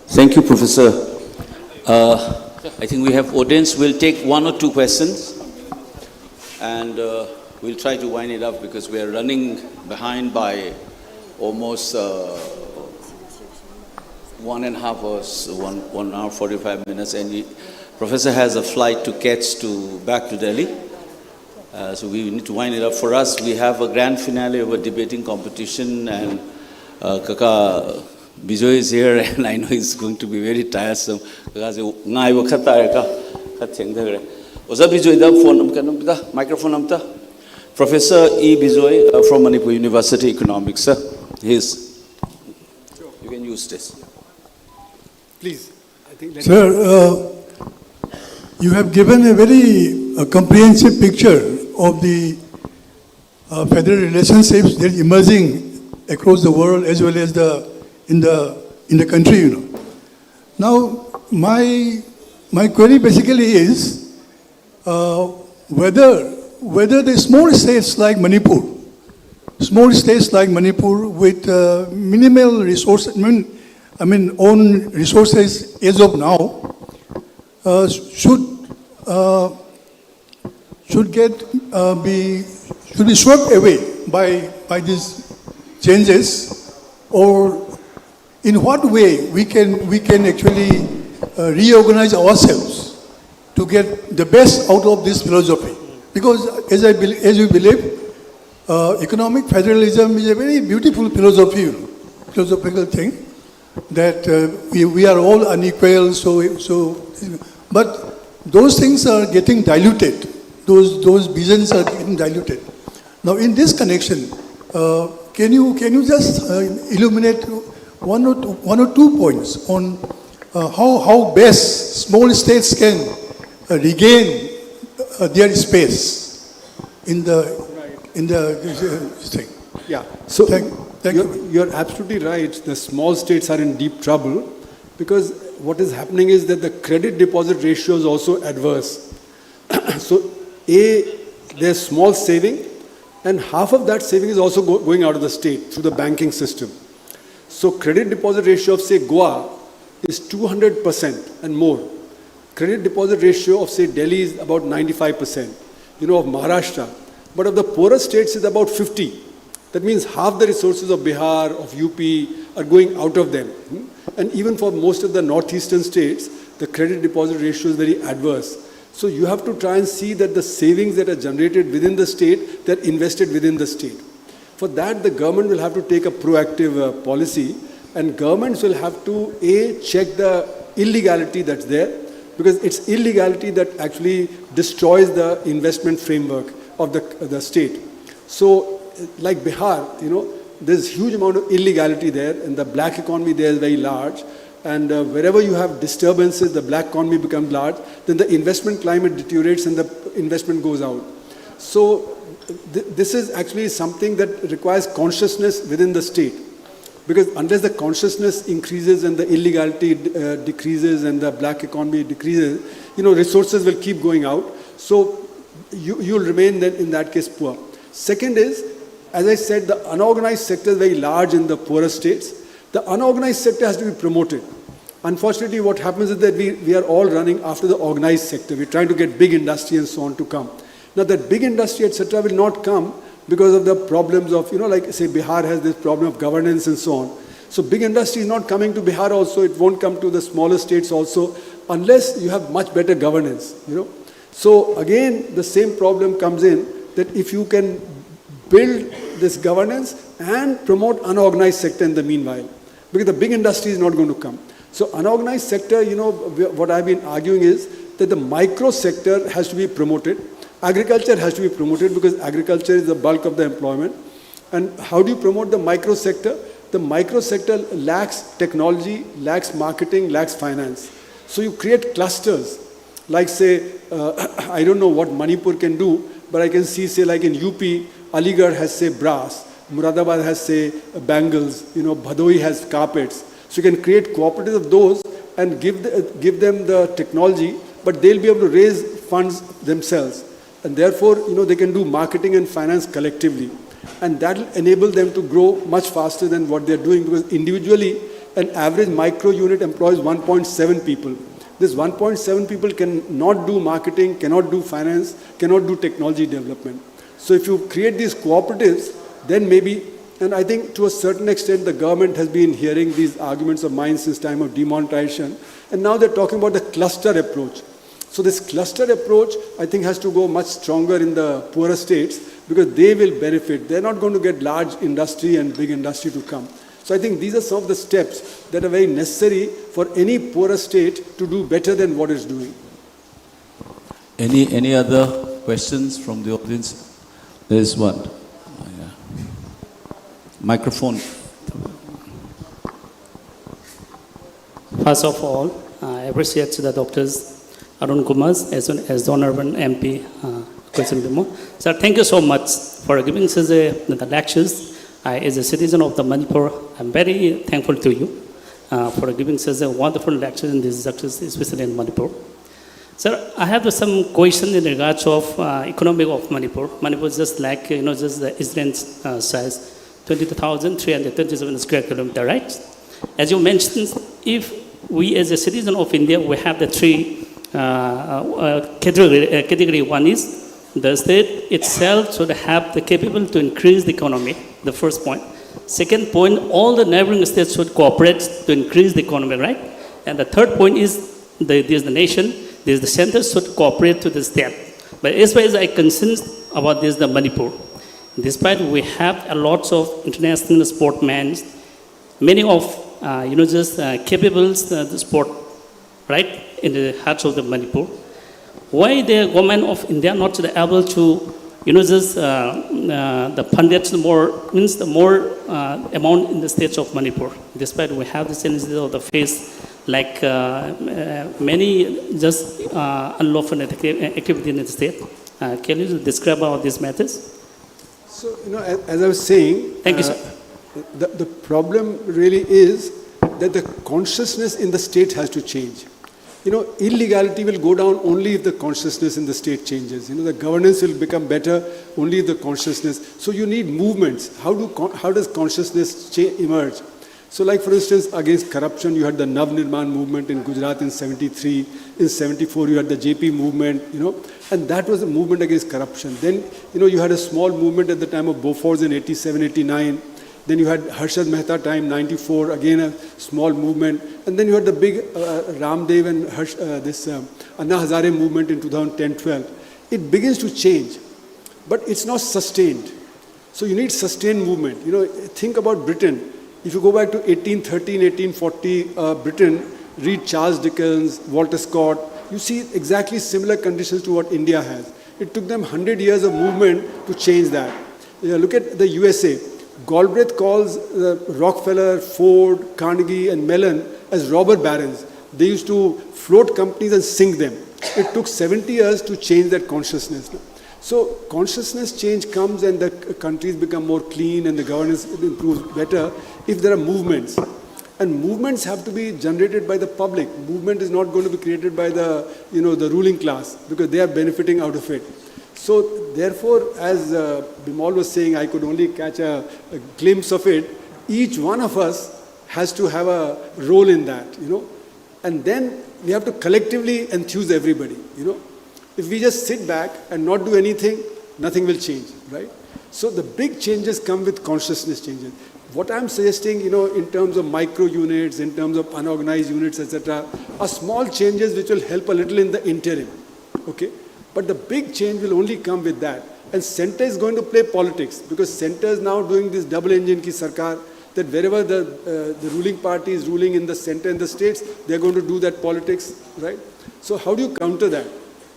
Thank you, Professor. Uh, I think we have audience. We'll take one or two questions, and uh, we'll try to wind it up because we are running behind by almost uh, one and a half hours, one, one hour, forty-five minutes, and he, Professor has a flight to catch to back to Delhi. Uh, so we need to wind it up. For us, we have a grand finale of a debating competition, and uh, Kaka Bijoy is here and I know it's going to be very tiresome. ꯀꯀꯥꯁꯦ ꯉꯥꯏꯕ ꯈꯔ ꯇꯥꯔꯦ, ꯀꯣ, ꯈꯔ ꯊꯦꯡꯊꯈ꯭ꯔꯦ꯫ ꯑꯣꯖꯥ ꯕꯤꯖꯣꯏꯗ ꯐꯣꯟ ꯑꯃ, ꯀꯩꯅꯣꯝꯇ, ꯃꯥꯏꯀ꯭ꯔꯣꯐꯣꯟ ꯑꯝꯇ꯫ Professor E Bijoy, uh, from Manipur University Economics, sir. He's, you can use this. Please, I think let Sir, uh, you have given a very uh, comprehensive picture of the uh, federal relationships that are emerging across the world as well as the in the in the country. You know. Now, my my query basically is uh, whether whether the small states like Manipur, small states like Manipur with uh, minimal resources, I mean, I mean own resources as of now, uh, should uh, should get uh, be should be swept away by by these changes, or in what way we can we can actually uh, reorganize ourselves to get the best out of this philosophy? Because as I bel- as we believe, uh, economic federalism is a very beautiful philosophy, philosophical thing, that uh, we, we are all unequal. So so, but those things are getting diluted. Those those visions are getting diluted. Now, in this connection, uh, can you can you just uh, illuminate one or two, one or two points on uh, how how best small states can uh, regain uh, their space in the in the uh, thing? Yeah, so Thank- thank you're, you. You're absolutely right. The small states are in deep trouble because what is happening is that the credit deposit ratio is also adverse. So, A, there's small saving, and half of that saving is also go- going out of the state through the banking system. So, credit deposit ratio of, say, Goa is two hundred percent and more. Credit deposit ratio of, say, Delhi is about ninety-five percent, you know, of Maharashtra. But of the poorer states, it's about fifty. That means half the resources of Bihar, of U P, are going out of them. Hmm? And even for most of the northeastern states, the credit deposit ratio is very adverse. So you have to try and see that the savings that are generated within the state, they're invested within the state. For that, the government will have to take a proactive uh, policy And governments will have to, A, check the illegality that's there, because it's illegality that actually destroys the investment framework of the, the state. So, like Bihar, you know, there's huge amount of illegality there, and the black economy there is very large. And uh, wherever you have disturbances, the black economy becomes large, then the investment climate deteriorates and the investment goes out. So th- this is actually something that requires consciousness within the state. Because unless the consciousness increases and the illegality uh, decreases and the black economy decreases, you know, resources will keep going out. So you, you'll remain then in that case poor. Second is, as I said, the unorganized sector is very large in the poorer states. The unorganized sector has to be promoted. Unfortunately, what happens is that we, we are all running after the organized sector. We're trying to get big industry and so on to come. Now, that big industry, et cetera, will not come because of the problems of, you know, like, say, Bihar has this problem of governance and so on. So big industry is not coming to Bihar also, it won't come to the smaller states also, unless you have much better governance, you know. So again, the same problem comes in, that if you can build this governance and promote unorganized sector in the meanwhile, because the big industry is not going to come. So unorganized sector, you know, wh- what I've been arguing is that the micro sector has to be promoted, agriculture has to be promoted, because agriculture is the bulk of the employment. And how do you promote the micro sector? The micro sector lacks technology, lacks marketing, lacks finance. So you create clusters. Like, say, uh, I don't know what Manipur can do, but I can see, say, like, in U P, Aligarh has, say, brass, Muradabad has, say, bangles, you know, Bhadoi has carpets. So you can create cooperatives of those and give, the, give them the technology, but they'll be able to raise funds themselves. And therefore, you know, they can do marketing and finance collectively. And that will enable them to grow much faster than what they're doing, because individually, an average micro unit employs one point seven people. This one point seven people cannot do marketing, cannot do finance, cannot do technology development. So if you create these cooperatives, then maybe, and I think to a certain extent the government has been hearing these arguments of mine since time of demonetization, and now they're talking about the cluster approach. So this cluster approach, I think, has to go much stronger in the poorer states, because they will benefit. They're not going to get large industry and big industry to come. So I think these are some of the steps that are very necessary for any poorer state to do better than what it's doing. Any, any other questions from the audience? There is one. Yeah. Microphone. First of all, I appreciate the doctors Arun Kumar as, well as the Honorable M P uh, Khursheed Bhimol. Sir, thank you so much for giving such a, the lectures. I, as a citizen of the Manipur, I'm very thankful to you uh, for giving such a wonderful lecture in these lectures, especially in Manipur. Sir, I have some question in regards of uh, economic of Manipur. Manipur is just like, you know, just the Eastern uh, size, twenty-two thousand three hundred twenty-seven square kilometer, right? As you mentioned, if we as a citizen of India, we have the three uh, uh, category. Uh, category one is the state itself should have the capable to increase the economy, the first point. Second point, all the neighboring states should cooperate to increase the economy, right? And the third point is the, this the nation, this the center should cooperate to the state. But as far as I concerned about this, the Manipur, despite we have a lots of international sportmen, many of uh, you know just uh, capable uh, the sport, right, in the hearts of the Manipur. Why the government of India not able to you know just uh, uh, the funded more means the more uh, amount in the states of Manipur, despite we have the challenges of the face like uh, uh, many just uh, unlawful acti- activity in the state. Uh, can you describe about these matters? So, you know, as, as I was saying, Thank you, uh, sir. The, the problem really is that the consciousness in the state has to change. You know, illegality will go down only if the consciousness in the state changes. You know, the governance will become better only if the consciousness. So you need movements. How do con- how does consciousness cha- emerge? So, like for instance, against corruption, you had the Nav Nirman movement in Gujarat in seventy-three. In seventy-four, you had the J P movement. You know, and that was a movement against corruption. Then, you know, you had a small movement at the time of Bofors in eighty-seven, eighty-nine. Then you had Harshad Mehta time, ninety-four, again a small movement. And then you had the big uh, Ramdev and Harsh, uh, this um, Anna Hazare movement in two thousand ten twelve. It begins to change, but it's not sustained. So you need sustained movement. You know, think about Britain. If you go back to eighteen thirteen, eighteen forty, uh, Britain, read Charles Dickens, Walter Scott, you see exactly similar conditions to what India has. It took them hundred years of movement to change that. Yeah, look at the U S A. Galbraith calls uh, Rockefeller, Ford, Carnegie, and Mellon as robber barons. They used to float companies and sink them. It took seventy years to change that consciousness. So consciousness change comes and the c- countries become more clean and the governance improves better if there are movements. And movements have to be generated by the public. Movement is not going to be created by the, you know, the ruling class because they are benefiting out of it. So therefore, as uh, Bimal was saying, I could only catch a, a glimpse of it. Each one of us has to have a role in that, you know. And then we have to collectively enthuse everybody, you know. If we just sit back and not do anything, nothing will change, right? So the big changes come with consciousness changes. What I'm suggesting, you know, in terms of micro units, in terms of unorganized units, et cetera, are small changes which will help a little in the interim, okay? But the big change will only come with that. And center is going to play politics because center is now doing this double engine ki sarkar, that wherever the, uh, the ruling party is ruling in the center and the states, they're going to do that politics, right? So how do you counter that?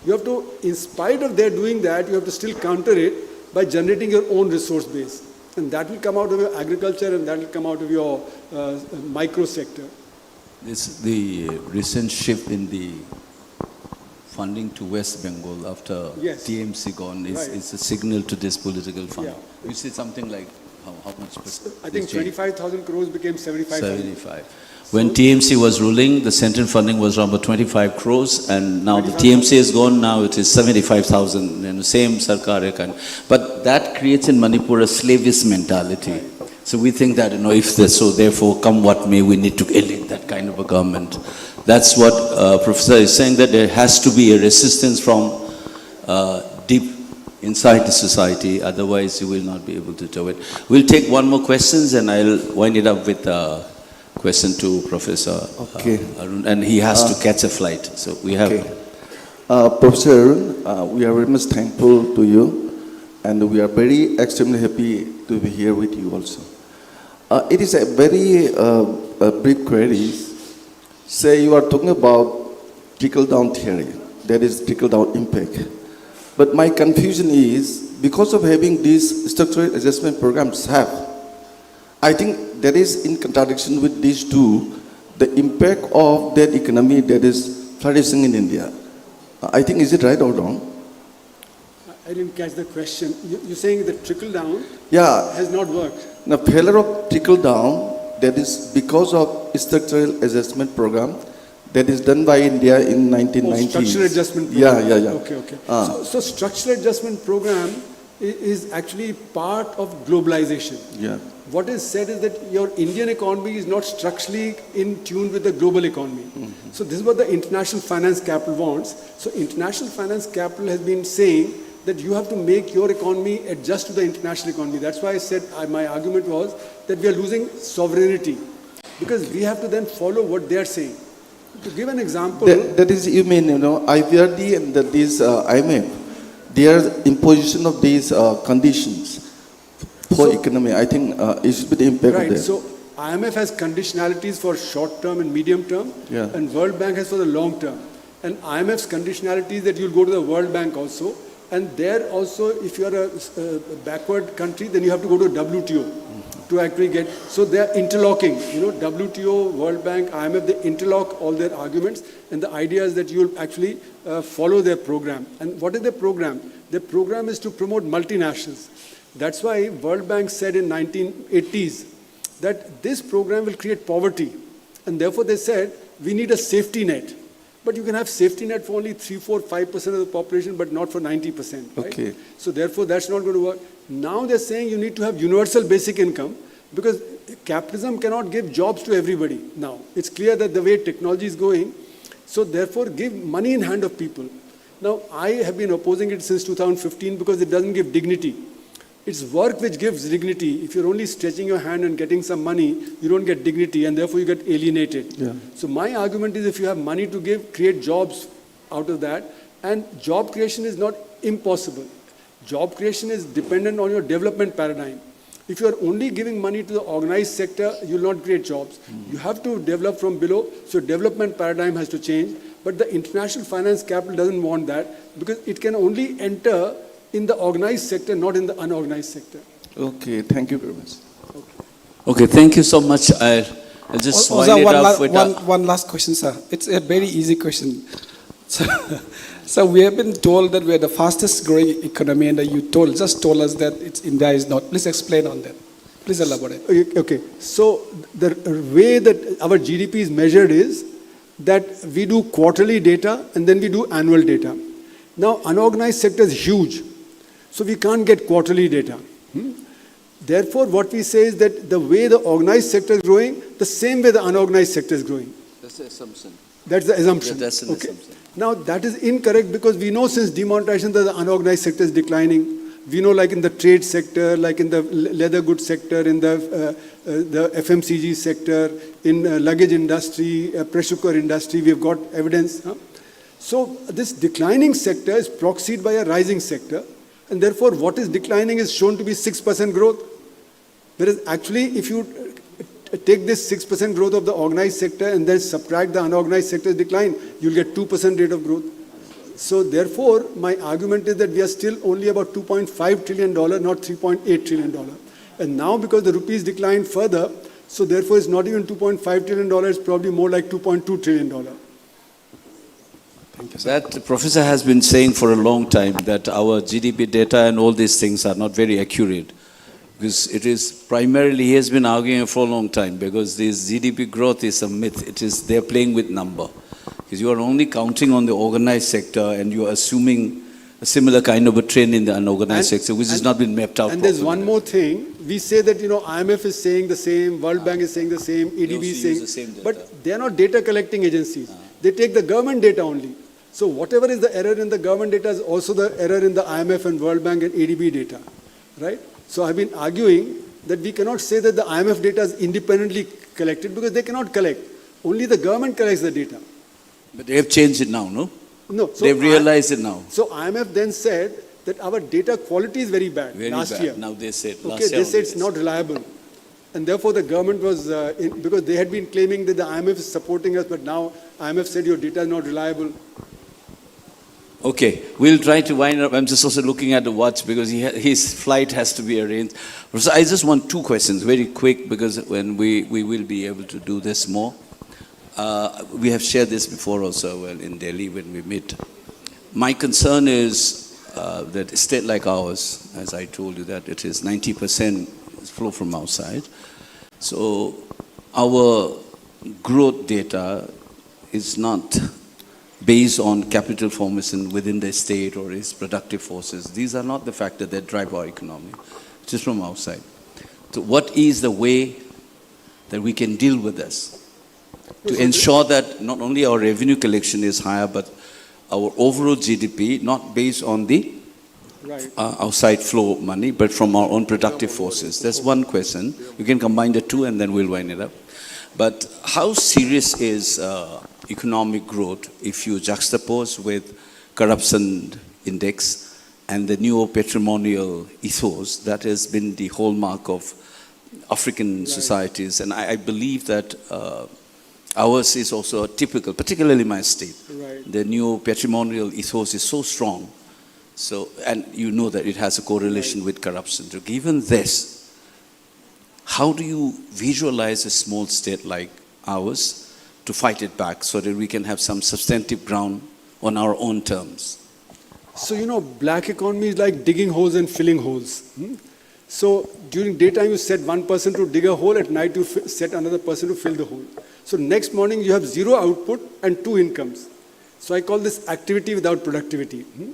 You have to, in spite of their doing that, you have to still counter it by generating your own resource base. And that will come out of your agriculture and that will come out of your uh, micro sector. This, the recent shift in the funding to West Bengal after Yes. T M C gone is, Right. is a signal to this political fund. Yeah. You see something like how, how much percent? I think This change? twenty-five thousand crores became seventy-five thousand. seventy-five. When T M C was ruling, the central funding was around about twenty-five crores, and now the T M C is gone, now it is seventy-five thousand, and the same sarkar hai kind. But that creates in Manipur a slavish mentality. So we think that, you know, if the, so therefore, come what may, we need to elect that kind of a government. That's what uh, Professor is saying, that there has to be a resistance from uh, deep inside the society, otherwise you will not be able to do it. We'll take one more questions and I'll wind it up with a question to Professor uh, Okay. Arun, and he has Uh, to catch a flight. So we have Okay. Uh, Professor Arun, uh, we are very much thankful to you, and we are very extremely happy to be here with you also. Uh, it is a very uh, a brief query. Say you are talking about trickle down theory, that is trickle down impact. But my confusion is because of having these structural adjustment programs have, I think that is in contradiction with these two, the impact of that economy that is flourishing in India. I think, is it right or wrong? I didn't catch the question. You, you're saying the trickle down Yeah, has not worked. the failure of trickle down, that is because of structural adjustment program that is done by India in Oh, nineteen nineties. Structural adjustment Yeah, program. Yeah, yeah. Okay, okay. Ah. So, so structural adjustment program i- is actually part of globalization. Yeah. What is said is that your Indian economy is not structurally in tune with the global economy. Mm-hmm. So this is what the international finance capital wants. So international finance capital has been saying that you have to make your economy adjust to the international economy. That's why I said I, my argument was that we are losing sovereignty because we have to then follow what they are saying. To give an example, That, that is, you mean, you know, I B R D and that is uh, I M F, their imposition of these uh, conditions for So- economy, I think uh, it should be the impact of right? that. So I M F has conditionalities for short term and medium term, Yeah. and World Bank has for the long term. And I M F's conditionalities that you'll go to the World Bank also, and there also, if you are a, a backward country, then you have to go to W T O to actually get. So they are interlocking. You know, W T O, World Bank, I M F, they interlock all their arguments, and the idea is that you'll actually uh, follow their program. And what is their program? Their program is to promote multinationals. That's why World Bank said in nineteen eighties that this program will create poverty, and therefore they said we need a safety net. But you can have safety net for only three, four, five percent of the population, but not for ninety percent. Right? Okay. So therefore, that's not going to work. Now they're saying you need to have universal basic income because capitalism cannot give jobs to everybody. Now it's clear that the way technology is going, so therefore give money in hand of people. Now I have been opposing it since two thousand fifteen because it doesn't give dignity. It's work which gives dignity. If you're only stretching your hand and getting some money, you don't get dignity and therefore you get alienated. Yeah. So my argument is if you have money to give, create jobs out of that. And job creation is not impossible. Job creation is dependent on your development paradigm. If you are only giving money to the organized sector, you will not create jobs. You have to develop from below, so development paradigm has to change. But the international finance capital doesn't want that because it can only enter in the organized sector, not in the unorganized sector. Okay, thank you very much. Okay, thank you so much. I'll, I'll just wind Also, it one, up la- with one, a, one last question, sir. It's a very easy question. So, so we have been told that we are the fastest growing economy, and you told just told us that it's, India is not. Please explain on that. Please elaborate. Okay, okay. So the way that our G D P is measured is that we do quarterly data and then we do annual data. Now, unorganized sector is huge, so we can't get quarterly data. Hmm? Therefore, what we say is that the way the organized sector is growing, the same way the unorganized sector is growing. That's the assumption. That's the assumption. Yeah, that's an Okay. Assumption. Now, that is incorrect because we know since demonetization that the unorganized sector is declining. We know, like in the trade sector, like in the le- leather goods sector, in the uh, uh, the F M C G sector, in uh, luggage industry, uh, pressure cooker industry, we have got evidence. Huh? So this declining sector is proxied by a rising sector, and therefore what is declining is shown to be six percent growth. Whereas actually, if you uh, take this six percent growth of the organized sector and then subtract the unorganized sector's decline, you'll get two percent rate of growth. So therefore, my argument is that we are still only about two point five trillion dollar, not three point eight trillion dollar. And now, because the rupees declined further, so therefore it's not even two point five trillion dollar, it's probably more like two point two trillion dollar. That professor has been saying for a long time that our G D P data and all these things are not very accurate. Because it is primarily, he has been arguing for a long time, because this G D P growth is a myth. It is, they're playing with number. Because you are only counting on the organized sector and you are assuming a similar kind of a trend in the unorganized And- sector, which has and- not been mapped out And there's properly. One more thing. We say that, you know, I M F is saying the same, World Bank is saying the same, A D B also is use saying, the same data. But they are not data collecting agencies. They take the government data only. So whatever is the error in the government data is also the error in the I M F and World Bank and A D B data, right? So I've been arguing that we cannot say that the I M F data is independently collected because they cannot collect. Only the government collects the data. But they have changed it now, no? No, so They've I- realized it now. So I M F then said that our data quality is very bad Very last bad. year. Now they said last Okay, year they said only it's they not reliable. And therefore, the government was, uh, in, because they had been claiming that the I M F is supporting us, but now I M F said your data is not reliable. Okay, we'll try to wind up. I'm just also looking at the watch because he ha- his flight has to be arranged. So I just want two questions, very quick, because when we, we will be able to do this more. Uh, we have shared this before also, well, in Delhi when we meet. My concern is uh, that a state like ours, as I told you, that it is ninety percent flow from outside. So our growth data is not based on capital formation within the state or its productive forces. These are not the factors that drive our economy. It is from outside. So what is the way that we can deal with this to ensure that not only our revenue collection is higher, but our overall G D P, not based on the Right. uh, outside flow money, but from our own productive forces. That's one question. You can combine the two and then we'll wind it up. But how serious is uh, economic growth if you juxtapose with corruption index and the neo-patrimonial ethos that has been the hallmark of African societies? And I, I believe that uh, ours is also typical, particularly my state. Right. The neo-patrimonial ethos is so strong. So, and you know that it has a correlation with corruption. So, given this, how do you visualize a small state like ours to fight it back so that we can have some substantive ground on our own terms? So, you know, black economy is like digging holes and filling holes. Hmm? So, during daytime, you set one person to dig a hole, at night, you f- set another person to fill the hole. So, next morning, you have zero output and two incomes. So, I call this activity without productivity. Hmm?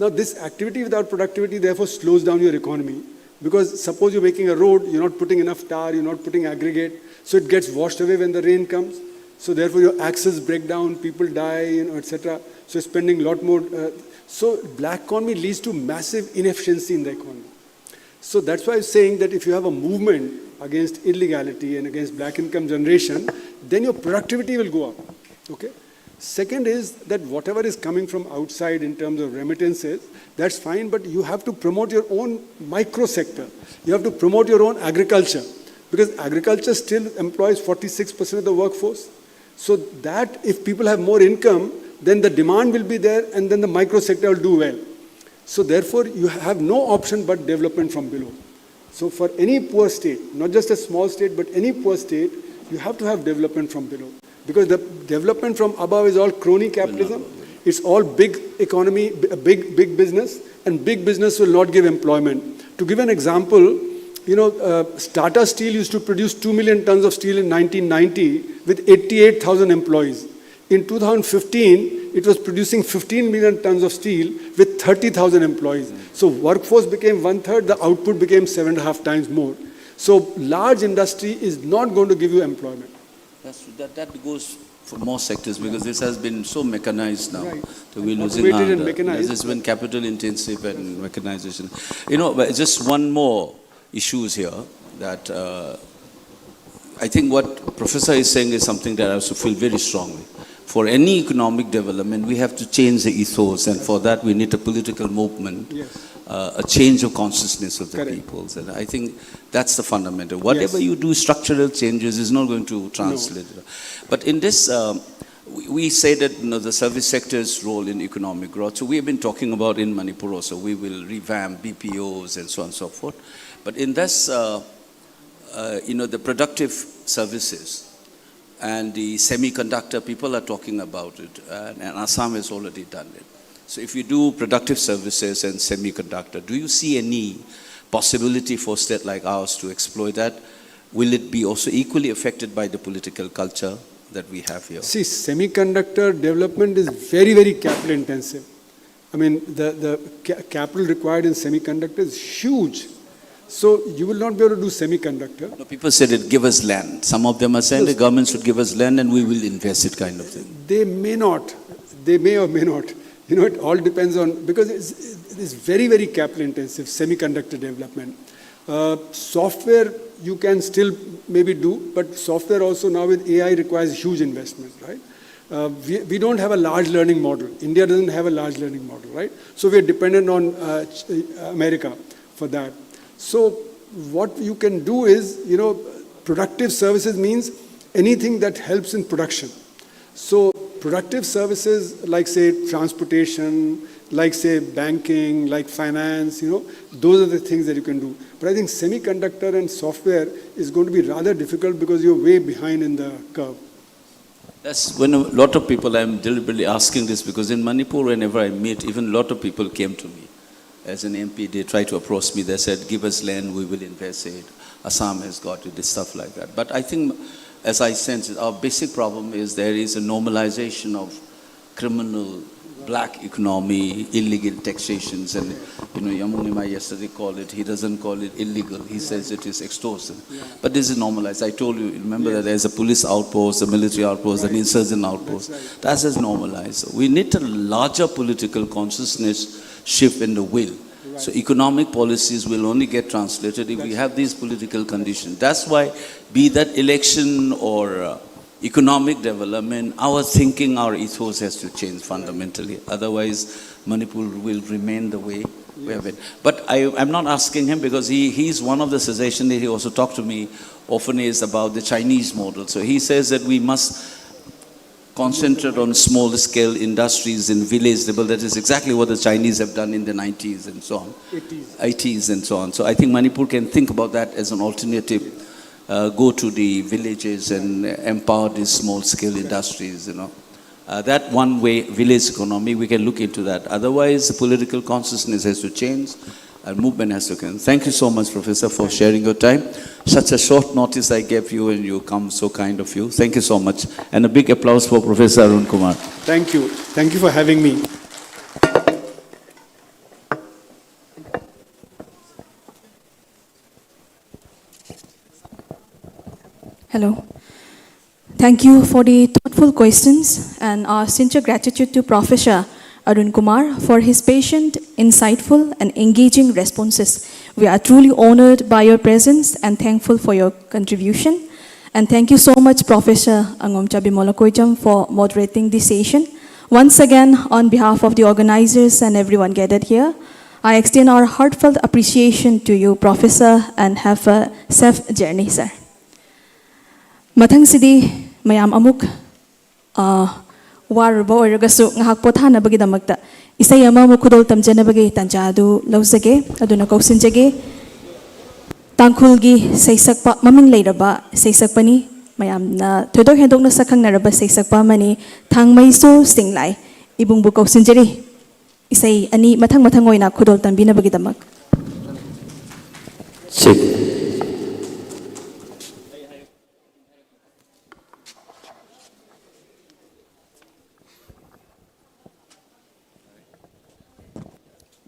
Now, this activity without productivity, therefore, slows down your economy. Because suppose you're making a road, you're not putting enough tar, you're not putting aggregate, so it gets washed away when the rain comes. So, therefore, your axles break down, people die, you know, et cetera. So, you're spending a lot more. Uh, so, black economy leads to massive inefficiency in the economy. So, that's why I'm saying that if you have a movement against illegality and against black income generation, then your productivity will go up. Okay? Second is that whatever is coming from outside in terms of remittances, that's fine, but you have to promote your own micro sector. You have to promote your own agriculture, because agriculture still employs forty-six percent of the workforce. So that if people have more income, then the demand will be there and then the micro sector will do well. So therefore, you have no option but development from below. So for any poor state, not just a small state, but any poor state, you have to have development from below. Because the development from above is all crony capitalism. It's all big economy, b- big, big business, and big business will not give employment. To give an example, you know, uh, Tata Steel used to produce two million tons of steel in nineteen ninety with eighty-eight thousand employees. In two thousand fifteen, it was producing fifteen million tons of steel with thirty thousand employees. So workforce became one third, the output became seven and a half times more. So large industry is not going to give you employment. That's, that, that goes for more sectors because this has been so mechanized now. Right. That we're And losing automated our, and mechanized. This has been capital intensive and mechanization. You know, but just one more issues here that uh, I think what Professor is saying is something that I also feel very strongly. For any economic development, we have to change the ethos, and for that, we need a political movement, Yes. Uh, a change of consciousness of the Correct. Peoples. And I think that's the fundamental. Whatever Yes. You do, structural changes is not going to translate. But in this, um, we, we say that, you know, the service sector's role in economic growth. So we have been talking about in Manipur also, we will revamp B P Os and so on and so forth. But in this, uh, uh, you know, the productive services and the semiconductor, people are talking about it, and, and Assam has already done it. So if you do productive services and semiconductor, do you see any possibility for a state like ours to exploit that? Will it be also equally affected by the political culture that we have here? See, semiconductor development is very, very capital intensive. I mean, the, the ca- capital required in semiconductor is huge. So you will not be able to do semiconductor. No, people said it, give us land. Some of them are saying the government should give us land and we will invest it kind of thing. They may not. They may or may not. You know, it all depends on, because it's, it's very, very capital intensive, semiconductor development. Uh, software you can still maybe do, but software also now with A I requires huge investment, right? Uh, we, we don't have a large learning model. India doesn't have a large learning model, right? So we are dependent on uh, Ch- uh, America for that. So what you can do is, you know, productive services means anything that helps in production. So productive services like, say, transportation, like, say, banking, like finance, you know, those are the things that you can do. But I think semiconductor and software is going to be rather difficult because you're way behind in the curve. That's when a lot of people, I'm deliberately asking this because in Manipur, whenever I meet, even a lot of people came to me. As an M P, they try to approach me. They said, "Give us land, we will invest it. Assam has got it," stuff like that. But I think, as I sense it, our basic problem is there is a normalization of criminal black economy, illegal taxations, and, you know, Yamuni Nimai yesterday called it, he doesn't call it illegal, he says it is extortion. But this is normalized. I told you, remember that there's a police outpost, a military outpost, an insurgent outpost. That's just normalized. So we need a larger political consciousness shift in the will. So economic policies will only get translated if we have these political conditions. That's why, be that election or uh, economic development, our thinking, our ethos has to change fundamentally. Otherwise, Manipur will remain the way we have been. But I, I'm not asking him because he, he's one of the suggestions that he also talked to me often is about the Chinese model. So he says that we must concentrate on small scale industries in village level. That is exactly what the Chinese have done in the nineties and so on. eighties. eighties and so on. So I think Manipur can think about that as an alternative. Uh, go to the villages and empower these small scale industries, you know. Uh, that one way, village economy, we can look into that. Otherwise, the political consciousness has to change and movement has to come. Thank you so much, Professor, for sharing your time. Such a short notice I gave you, and you come so kind of you. Thank you so much. And a big applause for Professor Arun Kumar. Thank you. Thank you for having me. Hello. Thank you for the thoughtful questions and our sincere gratitude to Professor Arun Kumar for his patient, insightful, and engaging responses. We are truly honored by your presence and thankful for your contribution. And thank you so much, Professor Angom Chabimola Koicham, for moderating this session. Once again, on behalf of the organizers and everyone gathered here, I extend our heartfelt appreciation to you, Professor, and have a safe journey, sir. ꯃꯊꯪꯁꯤꯗꯤ ꯃꯌꯥꯝ ꯑꯃꯨꯛ, ꯑ, ꯋꯥꯔꯨꯕ ꯑꯣꯏꯔꯒꯁꯨ ꯉꯥꯏꯍꯥꯛ ꯄꯣꯊꯥꯅꯕꯒꯤꯗꯃꯛꯇ ꯏꯁꯩ ꯑꯃꯃꯨꯛ ꯈꯨꯗꯣꯜ ꯇꯝꯖꯅꯕꯒꯤ ꯇꯥꯟꯖꯥ ꯑꯗꯨ ꯂꯧꯖꯒꯦ꯫ ꯑꯗꯨꯅ ꯀꯧꯁꯤꯟꯖꯒꯦ꯫ ꯇꯥꯡꯈꯨꯜꯒꯤ ꯁꯩꯁꯛꯄ, ꯃꯃꯤꯡ ꯂꯩꯔꯕ ꯁꯩꯁꯛꯄꯅꯤ꯫ ꯃꯌꯥꯝꯅ ꯊꯣꯏꯗꯣꯛ ꯍꯦꯟꯗꯣꯛꯅ ꯁꯛꯈꯪꯅꯔꯕ ꯁꯩꯁꯛꯄ ꯑꯃꯅꯤ꯫ ꯊꯥꯡꯃꯩꯁꯨ ꯁꯤꯡꯂꯥꯏ ꯏꯕꯨꯡꯕꯨ ꯀꯧꯁꯤꯟꯖꯔꯤ꯫ ꯏꯁꯩ ꯑꯅꯤ ꯃꯊꯪ ꯃꯊꯪ ꯑꯣꯏꯅ ꯈꯨꯗꯣꯜ ꯇꯝꯕꯤꯅꯕꯒꯤꯗꯃꯛ꯫ ꯁꯤ꯫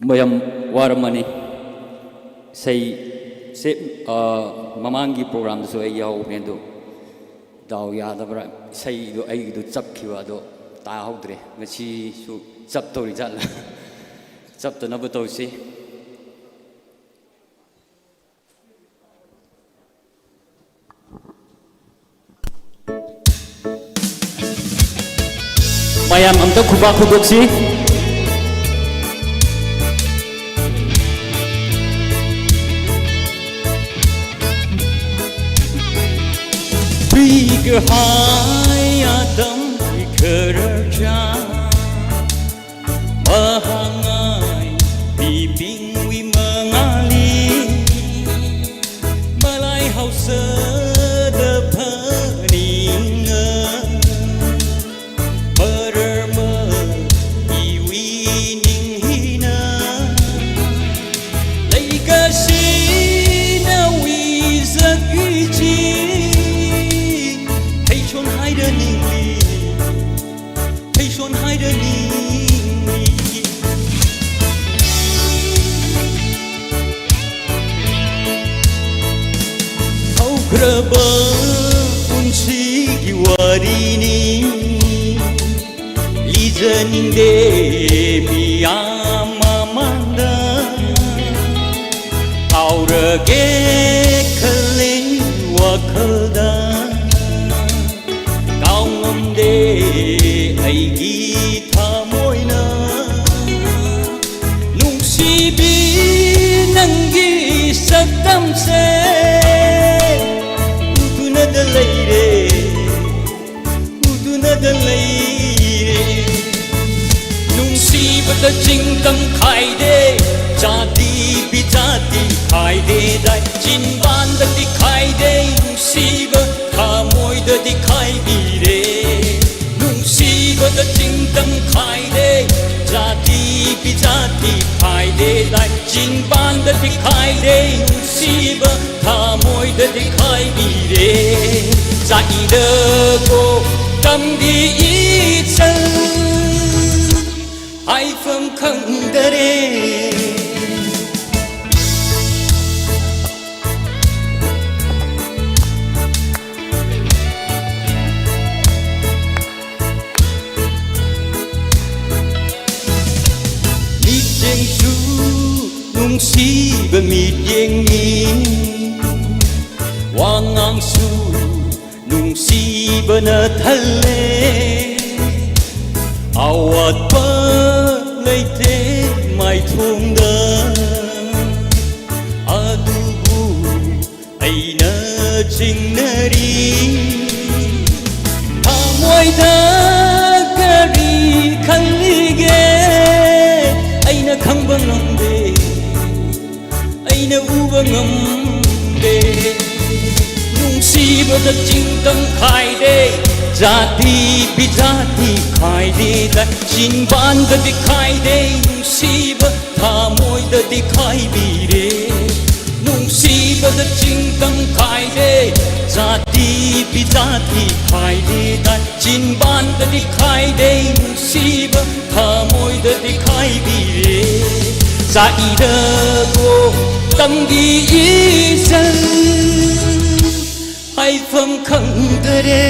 ꯃꯌꯥꯝ ꯋꯥꯔꯝꯃꯅꯤ꯫ ꯏꯁꯩꯁꯦ, ꯑ, ꯃꯃꯥꯡꯒꯤ ꯄ꯭ꯔꯣꯒ꯭ꯔꯥꯝꯗꯁꯨ ꯑꯩ ꯌꯥꯎꯕꯅꯦ, ꯑꯗꯣ ꯗꯥꯎ ꯌꯥꯗꯕ꯭ꯔꯥ, ꯏꯁꯩꯗꯣ ꯑꯩꯒꯤꯗꯣ ꯆꯞꯈꯤꯕ, ꯑꯗꯣ ꯇꯥꯍꯧꯗ꯭ꯔꯦ꯫ ꯉꯁꯤꯁꯨ ꯆꯞꯇꯧꯔꯤ ꯖꯥꯠꯂ? ꯆꯞꯇꯅꯕ ꯇꯧꯁꯤ꯫ ꯃꯌꯥꯝ ꯑꯝꯇ ꯈꯨꯕꯥꯛ ꯈꯨꯗꯣꯛꯁꯤ꯫ ꯄꯤꯈ꯭ꯔ ꯍꯥꯏ ꯑꯗꯝ ꯄꯤꯈ꯭ꯔ ꯆꯥ ꯃꯍꯥꯛꯉꯥꯏ ꯄꯤꯕꯤꯡ ꯋꯤ ꯃꯉꯥꯂꯤ ꯃꯂꯥꯏ ꯍꯥꯎꯁꯗ ꯐꯅꯤꯡꯉ ꯃꯔꯃ ꯏꯋꯤ ꯅꯤꯡꯍꯤꯅ ꯂꯩꯀꯁꯤꯅ ꯋꯤꯖꯛ ꯏꯆꯤ ꯍꯩꯁꯣꯟ ꯍꯥꯏꯔ ꯅꯤꯡꯂꯤ ꯍꯩꯁꯣꯟ ꯍꯥꯏꯔ ꯅꯤꯡꯂꯤ꯫ ꯍꯧꯈ꯭ꯔꯕ ꯄꯨꯟꯁꯤꯒꯤ ꯋꯥꯔꯤꯅꯤ ꯂꯤꯖꯅꯤꯡꯗꯦ ꯃꯤꯌꯥꯝ ꯃꯃꯥꯡꯗ꯫ ꯀꯥꯎꯔꯒꯦ ꯈꯜꯂꯤ ꯋꯥꯈꯜꯗ ꯅꯨꯡꯁꯤꯕ ꯊꯃꯣꯏꯗꯗꯤ ꯈꯥꯏꯕꯤꯔꯦ, ꯅꯨꯡꯁꯤꯕꯗ ꯆꯤꯡꯗꯝ ꯈꯥꯏꯔꯦ, ꯖꯥꯇꯤ ꯕꯤꯖꯥꯇꯤ ꯈꯥꯏꯔꯦ ꯂꯥꯏ, ꯆꯤꯟꯕꯥꯟꯗꯗꯤ ꯈꯥꯏꯔꯦ, ꯅꯨꯡꯁꯤꯕ ꯊꯃꯣꯏꯗꯗꯤ ꯈꯥꯏꯕꯤꯔꯦ꯫ ꯆꯥꯛꯏꯗꯀꯣ ꯇꯝꯒꯤ ꯏꯆꯜ, ꯍꯥꯏꯐꯝ ꯈꯪꯗꯔꯦ꯫ ꯃꯤꯠꯌꯦꯡꯁꯨ ꯅꯨꯡꯁꯤꯕ ꯃꯤꯠꯌꯦꯡꯅꯤ, ꯋꯥꯉꯥꯡꯁꯨ ꯅꯨꯡꯁꯤꯕꯅ ꯊꯜꯂꯦ꯫ ꯑꯋꯥꯠꯄ ꯂꯩꯇꯦ ꯃꯥꯏꯊꯣꯡꯗ, ꯑꯗꯨꯕꯨ ꯑꯩꯅ ꯆꯤꯡꯅꯔꯤ꯫ ꯊꯃꯣꯏꯗ ꯀꯔꯤ ꯈꯜꯂꯤꯒꯦ ꯑꯩꯅ ꯈꯪꯕ ꯉꯝꯗꯦ, ꯑꯩꯅ ꯎꯕ ꯉꯝꯗꯦ꯫ ꯅꯨꯡꯁꯤꯕꯗ ꯆꯤꯡꯗꯝ ꯈꯥꯏꯗꯦ, ꯖꯥꯇꯤ ꯕꯤꯖꯥꯇꯤ ꯈꯥꯏꯗꯦꯗ, ꯆꯤꯟꯕꯥꯟꯗꯗꯤ ꯈꯥꯏꯗꯦ, ꯅꯨꯡꯁꯤꯕ ꯊꯃꯣꯏꯗꯗꯤ ꯈꯥꯏꯕꯤꯔꯦ꯫ ꯅꯨꯡꯁꯤꯕꯗ ꯆꯤꯡꯗꯝ ꯈꯥꯏꯗꯦ, ꯖꯥꯇꯤ ꯕꯤꯖꯥꯇꯤ ꯈꯥꯏꯗꯦꯗ, ꯆꯤꯟꯕꯥꯟꯗꯗꯤ ꯈꯥꯏꯗꯦ, ꯅꯨꯡꯁꯤꯕ ꯊꯃꯣꯏꯗꯗꯤ ꯈꯥꯏꯕꯤꯔꯦ꯫ ꯆꯥꯛꯏꯗꯀꯣ ꯇꯝꯒꯤ ꯏꯆꯜ, ꯍꯥꯏꯐꯝ ꯈꯪꯗꯔꯦ꯫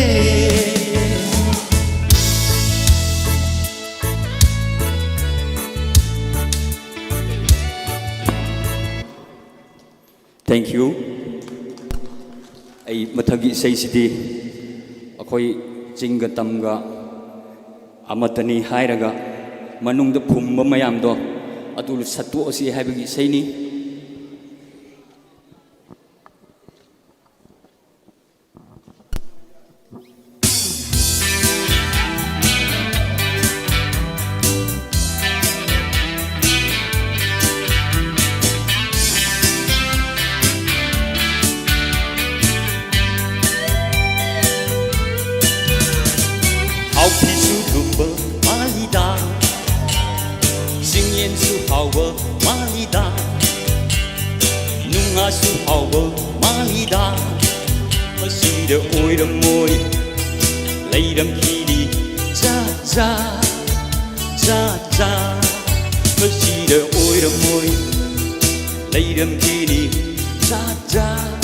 Thank you꯫ ꯑꯩ ꯃꯊꯪꯒꯤ ꯏꯁꯩꯁꯤꯗꯤ ꯑꯩꯈꯣꯏ ꯆꯤꯡꯒ ꯇꯝꯒ ꯑꯃꯠꯇꯅꯤ ꯍꯥꯏꯔꯒ ꯃꯅꯨꯡꯗ ꯐꯨꯝꯕ ꯃꯌꯥꯝꯗꯣ ꯑꯗꯨ ꯁꯠꯇꯣꯛꯑꯁꯤ ꯍꯥꯏꯕꯒꯤ ꯏꯁꯩꯅꯤ꯫ ꯂꯩꯔꯝꯈꯤꯅꯤ ꯖꯥꯠ ꯖꯥꯠ ꯖꯥꯠ ꯖꯥꯠ꯫ ꯃꯁꯤꯗ ꯑꯣꯏꯔꯝꯃꯣꯏ ꯂꯩꯔꯝꯈꯤꯅꯤ ꯖꯥꯠ ꯖꯥꯠ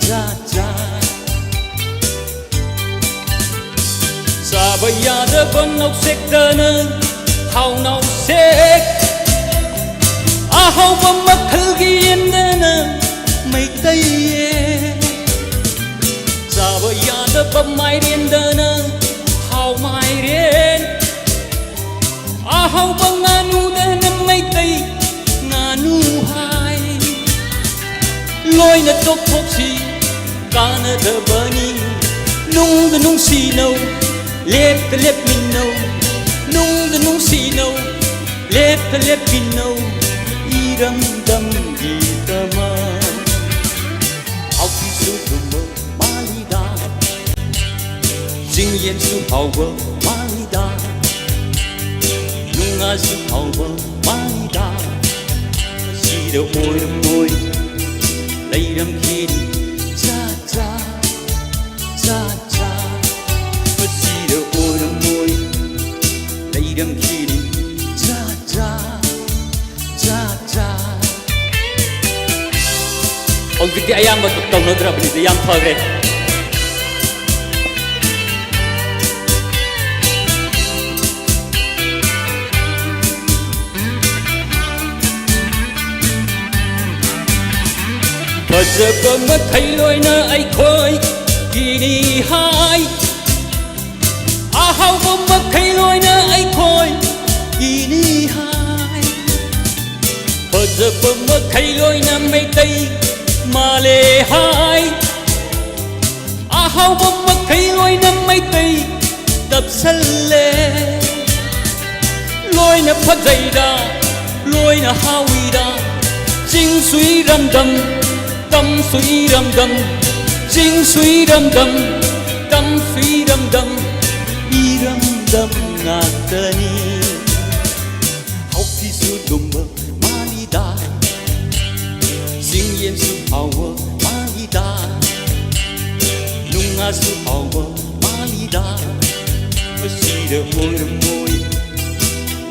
ꯖꯥꯠ ꯖꯥꯠ꯫ ꯆꯥꯕ ꯌꯥꯗꯕ ꯅꯧꯁꯦꯛꯇꯅ ꯍꯥꯎ ꯅꯧꯁꯦꯛ꯫ ꯑꯍꯥꯎꯕ ꯃꯈꯜꯒꯤ ꯌꯦꯟꯗꯅ ꯃꯩꯇꯩ ꯌꯦꯟ꯫ ꯆꯥꯕ ꯌꯥꯗꯕ ꯃꯥꯏꯔꯦꯟꯗꯅ ꯍꯥꯎ ꯃꯥꯏꯔꯦꯟ꯫ ꯑꯍꯥꯎꯕ ꯉꯥꯅꯨꯗꯅ ꯃꯩꯇꯩ ꯉꯥꯅꯨ ꯍꯥꯏ꯫ ꯂꯣꯏꯅ ꯇꯣꯛꯊꯣꯛꯁꯤ ꯀꯥꯟꯅꯗꯕꯅꯤ꯫ ꯅꯨꯡꯗ ꯅꯨꯡꯁꯤꯅꯧ ꯂꯦꯞꯇ ꯂꯦꯞꯃꯤꯟꯅꯧ꯫ ꯅꯨꯡꯗ ꯅꯨꯡꯁꯤꯅꯧ ꯂꯦꯞꯇ ꯂꯦꯞꯃꯤꯟꯅꯧ꯫ ꯏꯔꯝꯗꯝꯒꯤꯗꯃꯛ ꯍꯥꯎꯈꯤꯁꯨ ꯂꯨꯝꯕ ꯃꯥꯜꯂꯤꯗ꯫ ꯆꯤꯡꯌꯦꯟꯁꯨ ꯍꯥꯎꯕ ꯃꯥꯜꯂꯤꯗ꯫ ꯅꯨꯡꯉꯥꯁꯨ ꯍꯥꯎꯕ ꯃꯥꯜꯂꯤꯗ꯫ ꯁꯤꯗ ꯑꯣꯏꯔꯝꯃꯣꯏ ꯂꯩꯔꯝꯈꯤꯅꯤ ꯖꯥꯠ ꯖꯥꯠ ꯖꯥꯠ ꯖꯥꯠ꯫ ꯃꯁꯤꯗ ꯑꯣꯏꯔꯝꯃꯣꯏ ꯂꯩꯔꯝꯈꯤꯅꯤ ꯖꯥꯠ ꯖꯥꯠ ꯖꯥꯠ ꯖꯥꯠ꯫ ꯍꯧꯖꯤꯛꯇꯤ ꯑꯌꯥꯝꯕ ꯇꯧꯅꯗ꯭ꯔꯕꯅꯤꯗ, ꯌꯥꯝ ꯐꯈ꯭ꯔꯦ꯫ ꯐꯖꯕ ꯃꯈꯩ ꯂꯣꯏꯅ ꯑꯩꯈꯣꯏꯒꯤꯅꯤ ꯍꯥꯏ꯫ ꯑꯍꯥꯎꯕ ꯃꯈꯩ ꯂꯣꯏꯅ ꯑꯩꯈꯣꯏꯒꯤꯅꯤ ꯍꯥꯏ꯫ ꯐꯖꯕ ꯃꯈꯩ ꯂꯣꯏꯅ ꯃꯩꯇꯩ ꯃꯥꯜꯂꯦ ꯍꯥꯏ꯫ ꯑꯍꯥꯎꯕ ꯃꯈꯩ ꯂꯣꯏꯅ ꯃꯩꯇꯩ ꯇꯞꯁꯜꯂꯦ꯫ ꯂꯣꯏꯅ ꯐꯖꯩꯗ, ꯂꯣꯏꯅ ꯍꯥꯎꯏꯗ꯫ ꯆꯤꯡꯁꯨ ꯏꯔꯝꯗꯝ, ꯇꯝꯁꯨ ꯏꯔꯝꯗꯝ꯫ ꯆꯤꯡꯁꯨ ꯏꯔꯝꯗꯝ, ꯇꯝꯁꯨ ꯏꯔꯝꯗꯝ꯫ ꯏꯔꯝꯗꯝ ꯉꯥꯛꯇꯅꯤ꯫ ꯍꯥꯎꯈꯤꯁꯨ ꯂꯨꯝꯕ ꯃꯥꯜꯂꯤꯗ꯫ ꯆꯤꯡꯌꯦꯟꯁꯨ ꯍꯥꯎꯕ ꯃꯥꯜꯂꯤꯗ꯫ ꯅꯨꯡꯉꯥꯁꯨ ꯍꯥꯎꯕ ꯃꯥꯜꯂꯤꯗ꯫ ꯃꯁꯤꯗ ꯑꯣꯏꯔꯝꯃꯣꯏ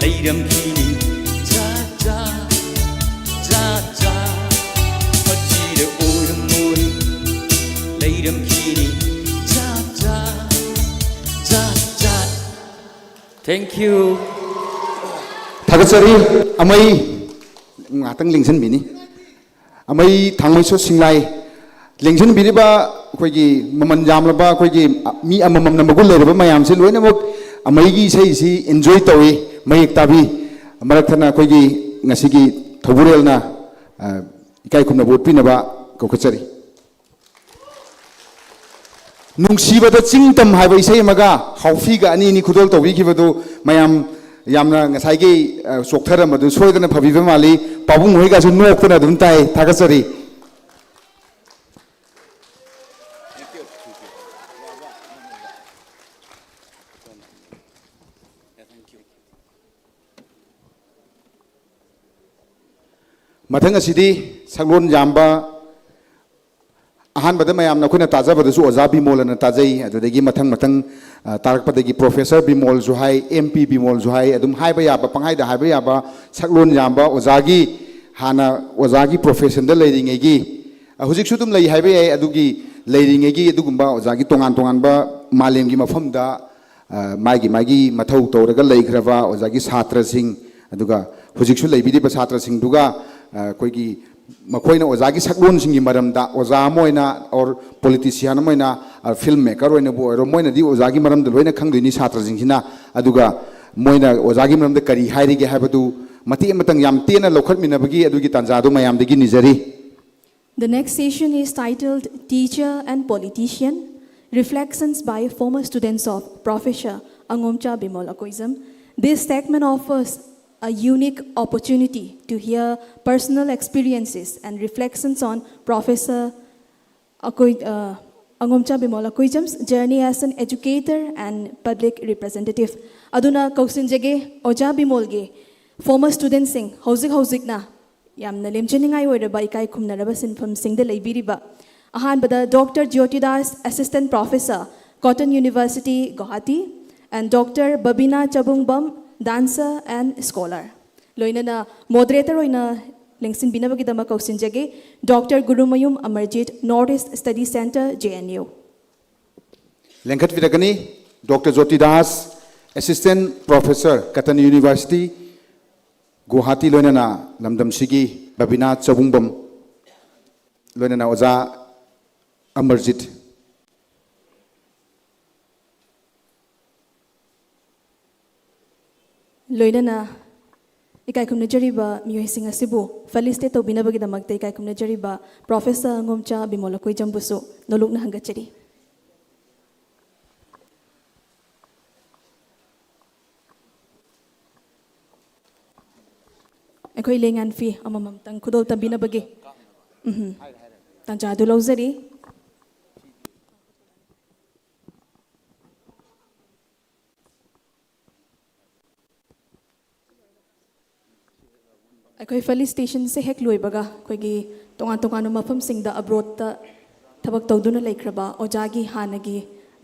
ꯂꯩꯔꯝꯈꯤꯅꯤ ꯖꯥꯠ ꯖꯥꯠ ꯖꯥꯠ ꯖꯥꯠ꯫ ꯃꯁꯤꯗ ꯑꯣꯏꯔꯝꯃꯣꯏ ꯂꯩꯔꯝꯈꯤꯅꯤ ꯖꯥꯠ ꯖꯥꯠ ꯖꯥꯠ ꯖꯥꯠ꯫ Thank you. ꯊꯥꯒꯠꯆꯔꯤ꯫ ꯑꯃꯩ ꯉꯥꯛꯇꯪ ꯂꯦꯡꯁꯤꯟꯕꯤꯅꯤ꯫ ꯑꯃꯩ ꯊꯥꯡꯃꯩꯁꯨ ꯁꯤꯡꯂꯥꯏ ꯂꯦꯡꯁꯤꯟꯕꯤꯔꯤꯕ ꯑꯩꯈꯣꯏꯒꯤ ꯃꯃꯜ ꯌꯥꯝꯂꯕ ꯑꯩꯈꯣꯏꯒꯤ ꯃꯤ ꯑꯃꯃꯝꯅ ꯃꯒꯨꯟ ꯂꯩꯔꯕ ꯃꯌꯥꯝꯁꯤ ꯂꯣꯏꯅꯃꯛ ꯑꯃꯩꯒꯤ ꯏꯁꯩꯁꯤ enjoy ꯇꯧꯏ, ꯃꯌꯦꯛ ꯇꯥꯕꯤ꯫ ꯃꯔꯛ ꯊꯠꯅ ꯑꯩꯈꯣꯏꯒꯤ ꯉꯁꯤꯒꯤ ꯊꯧꯕꯨꯔꯦꯜꯅ, ꯑ, ꯏꯀꯥꯏ ꯈꯨꯝꯅꯕ ꯎꯠꯄꯤꯅꯕ ꯀꯧꯈꯠꯆꯔꯤ꯫ ꯅꯨꯡꯁꯤꯕꯗ ꯆꯤꯡ ꯇꯝ ꯍꯥꯏꯕ ꯏꯁꯩ ꯑꯃꯒ ꯍꯥꯎꯐꯤꯒ ꯑꯅꯤ ꯑꯅꯤ ꯈꯨꯗꯣꯜ ꯇꯧꯕꯤꯈꯤꯕꯗꯨ ꯃꯌꯥꯝ ꯌꯥꯝꯅ ꯉꯁꯥꯏꯒꯤ, ꯑ, ꯆꯣꯛꯊꯔꯝꯕꯗꯨ ꯁꯣꯏꯗꯅ ꯐꯕꯤꯕ ꯃꯥꯜꯂꯤ꯫ ꯄꯥꯕꯨꯡ ꯍꯣꯏꯒꯁꯨ ꯅꯣꯛꯇꯅ ꯑꯗꯨꯝ ꯇꯥꯏ꯫ ꯊꯥꯒꯠꯆꯔꯤ꯫ ꯃꯊꯪ ꯑꯁꯤꯗꯤ ꯁꯛꯂꯣꯟ ꯌꯥꯝꯕ, ꯑꯍꯥꯟꯕꯗ ꯃꯌꯥꯝꯅ ꯑꯩꯈꯣꯏꯅ ꯇꯥꯖꯕꯗꯁꯨ ꯑꯣꯖꯥ ꯕꯤꯃꯣꯜ ꯑꯅ ꯇꯥꯖꯩ꯫ ꯑꯗꯨꯗꯒꯤ ꯃꯊꯪ ꯃꯊꯪ, ꯑ, ꯇꯥꯔꯛꯄꯗꯒꯤ ꯄ꯭ꯔꯣꯐꯦꯁꯔ ꯕꯤꯃꯣꯜꯁꯨ ꯍꯥꯏ, ꯑꯦꯝ ꯄꯤ ꯕꯤꯃꯣꯜꯁꯨ ꯍꯥꯏ, ꯑꯗꯨꯝ ꯍꯥꯏꯕ ꯌꯥꯕ, ꯄꯪꯍꯥꯏꯗ ꯍꯥꯏꯕ ꯌꯥꯕ ꯁꯛꯂꯣꯟ ꯌꯥꯝꯕ ꯑꯣꯖꯥꯒꯤ, ꯍꯥꯟꯅ ꯑꯣꯖꯥꯒꯤ ꯄ꯭ꯔꯣꯐꯦꯁꯟꯗ ꯂꯩꯔꯤꯉꯩꯒꯤ, ꯑ, ꯍꯧꯖꯤꯛꯁꯨ ꯑꯗꯨꯝ ꯂꯩ ꯍꯥꯏꯕ ꯌꯥꯏ, ꯑꯗꯨꯒꯤ ꯂꯩꯔꯤꯉꯩꯒꯤ ꯑꯗꯨꯒꯨꯝꯕ ꯑꯣꯖꯥꯒꯤ ꯇꯣꯉꯥꯟ ꯇꯣꯉꯥꯟꯕ ꯃꯥꯂꯦꯝꯒꯤ ꯃꯐꯝꯗ ꯑ, ꯃꯥꯒꯤ ꯃꯥꯒꯤ ꯃꯊꯧ ꯇꯧꯔꯒ ꯂꯩꯈ꯭ꯔꯕ ꯑꯣꯖꯥꯒꯤ ꯁꯥꯇ꯭ꯔꯁꯤꯡ, ꯑꯗꯨꯒ ꯍꯧꯖꯤꯛꯁꯨ ꯂꯩꯕꯤꯔꯤꯕ ꯁꯥꯇ꯭ꯔꯁꯤꯡꯗꯨꯒ, ꯑ, ꯑꯩꯈꯣꯏꯒꯤ ꯃꯈꯣꯏꯅ ꯑꯣꯖꯥꯒꯤ ꯁꯛꯂꯣꯟꯁꯤꯡꯒꯤ ꯃꯔꯝꯗ, ꯑꯣꯖꯥ ꯑꯃ ꯑꯣꯏꯅ or politician ꯑꯃ ꯑꯣꯏꯅ, ꯑ, film maker ꯑꯣꯏꯅꯕꯨ ꯑꯣꯏꯔꯣ, ꯃꯣꯏꯅꯗꯤ ꯑꯣꯖꯥꯒꯤ ꯃꯔꯝꯗ ꯂꯣꯏꯅ ꯈꯪꯗꯣꯏꯅꯤ ꯁꯥꯇ꯭ꯔꯁꯤꯡꯁꯤꯅ꯫ ꯑꯗꯨꯒ ꯃꯣꯏꯅ ꯑꯣꯖꯥꯒꯤ ꯃꯔꯝꯗ ꯀꯔꯤ ꯍꯥꯏꯔꯤꯒꯦ ꯍꯥꯏꯕꯗꯨ ꯃꯇꯦꯛ ꯑꯃꯇꯪ ꯌꯥꯝ ꯇꯦꯟꯅ ꯂꯧꯈꯠꯃꯤꯟꯅꯕꯒꯤ ꯑꯗꯨꯒꯤ ꯇꯥꯟꯖꯥꯗꯨ ꯃꯌꯥꯝꯗꯒꯤ ꯅꯤꯖꯔꯤ꯫ The next session is titled Teacher and Politician, Reflections by Former Students of Professor Angomcha Bimol Akoijam. This segment offers a unique opportunity to hear personal experiences and reflections on Professor Akoi-, uh, Angomcha Bimol Akoijam's journey as an educator and public representative. ꯑꯗꯨꯅ ꯀꯧꯁꯤꯟꯖꯒꯦ ꯑꯣꯖꯥ ꯕꯤꯃꯣꯜꯒꯤ former studentꯁꯤꯡ, ꯍꯧꯖꯤꯛ ꯍꯧꯖꯤꯛꯅ ꯌꯥꯝꯅ ꯂꯦꯝꯖꯅꯤꯡꯉꯥꯏ ꯑꯣꯏꯔꯕ ꯏꯀꯥꯏ ꯈꯨꯝꯅꯔꯕ ꯁꯤꯟꯐꯝꯁꯤꯡꯗ ꯂꯩꯕꯤꯔꯤꯕ꯫ ꯑꯍꯥꯟꯕꯗ Doctor Jyotidas, Assistant Professor, Cotton University, Guwahati, and Doctor Babina Chabungbam, dancer and scholar. ꯂꯣꯏꯅꯅ moderator ꯑꯣꯏꯅ ꯂꯦꯡꯁꯤꯟꯕꯤꯅꯕꯒꯤꯗꯃꯛ ꯀꯧꯁꯤꯟꯖꯒꯦ, Doctor Gurumayum Amarjeet, North East Study Centre, J N U. ꯂꯦꯡꯈꯠꯄꯤꯔꯒꯅꯤ Doctor ꯖꯣꯇꯤꯗꯥꯁ, Assistant Professor, Cotton University, Guwahati, ꯂꯣꯏꯅꯅ ꯂꯝꯗꯝꯁꯤꯒꯤ ꯕꯕꯤꯅꯥ ꯆꯕꯨꯡꯕꯝ, ꯂꯣꯏꯅꯅ ꯑꯣꯖꯥ ꯑꯃꯔꯖꯤꯠ꯫ ꯂꯣꯏꯅꯅ ꯏꯀꯥꯏ ꯈꯨꯝꯅꯖꯔꯤꯕ ꯃꯤꯑꯣꯏꯁꯤꯡ ꯑꯁꯤꯕꯨ felicitate ꯇꯧꯕꯤꯅꯕꯒꯤꯗꯃꯛꯇ ꯏꯀꯥꯏ ꯈꯨꯝꯅꯖꯔꯤꯕ Professor ꯉꯣꯝꯆꯥ ꯕꯤꯃꯣꯂ ꯀꯣꯏꯖꯝꯕꯨꯁꯨ ꯅꯣꯂꯨꯛꯅ ꯍꯪꯒꯠꯆꯔꯤ꯫ ꯑꯩꯈꯣꯏ ꯂꯦꯡꯌꯥꯟ ꯐꯤ ꯑꯃꯃꯝꯇꯪ ꯈꯨꯗꯣꯜ ꯇꯝꯕꯤꯅꯕꯒꯤ, ꯎꯝ, ꯇꯥꯟꯖꯥ ꯑꯗꯨ ꯂꯧꯖꯔꯤ꯫ ꯑꯩꯈꯣꯏ felicitationꯁꯦ ꯍꯦꯛ ꯂꯣꯏꯕꯒ ꯑꯩꯈꯣꯏꯒꯤ ꯇꯣꯉꯥꯟ ꯇꯣꯉꯥꯟꯕ ꯃꯐꯝꯁꯤꯡꯗ abroadꯇ ꯊꯕꯛ ꯇꯧꯗꯨꯅ ꯂꯩꯈ꯭ꯔꯕ ꯑꯣꯖꯥꯒꯤ ꯍꯥꯟꯅꯒꯤ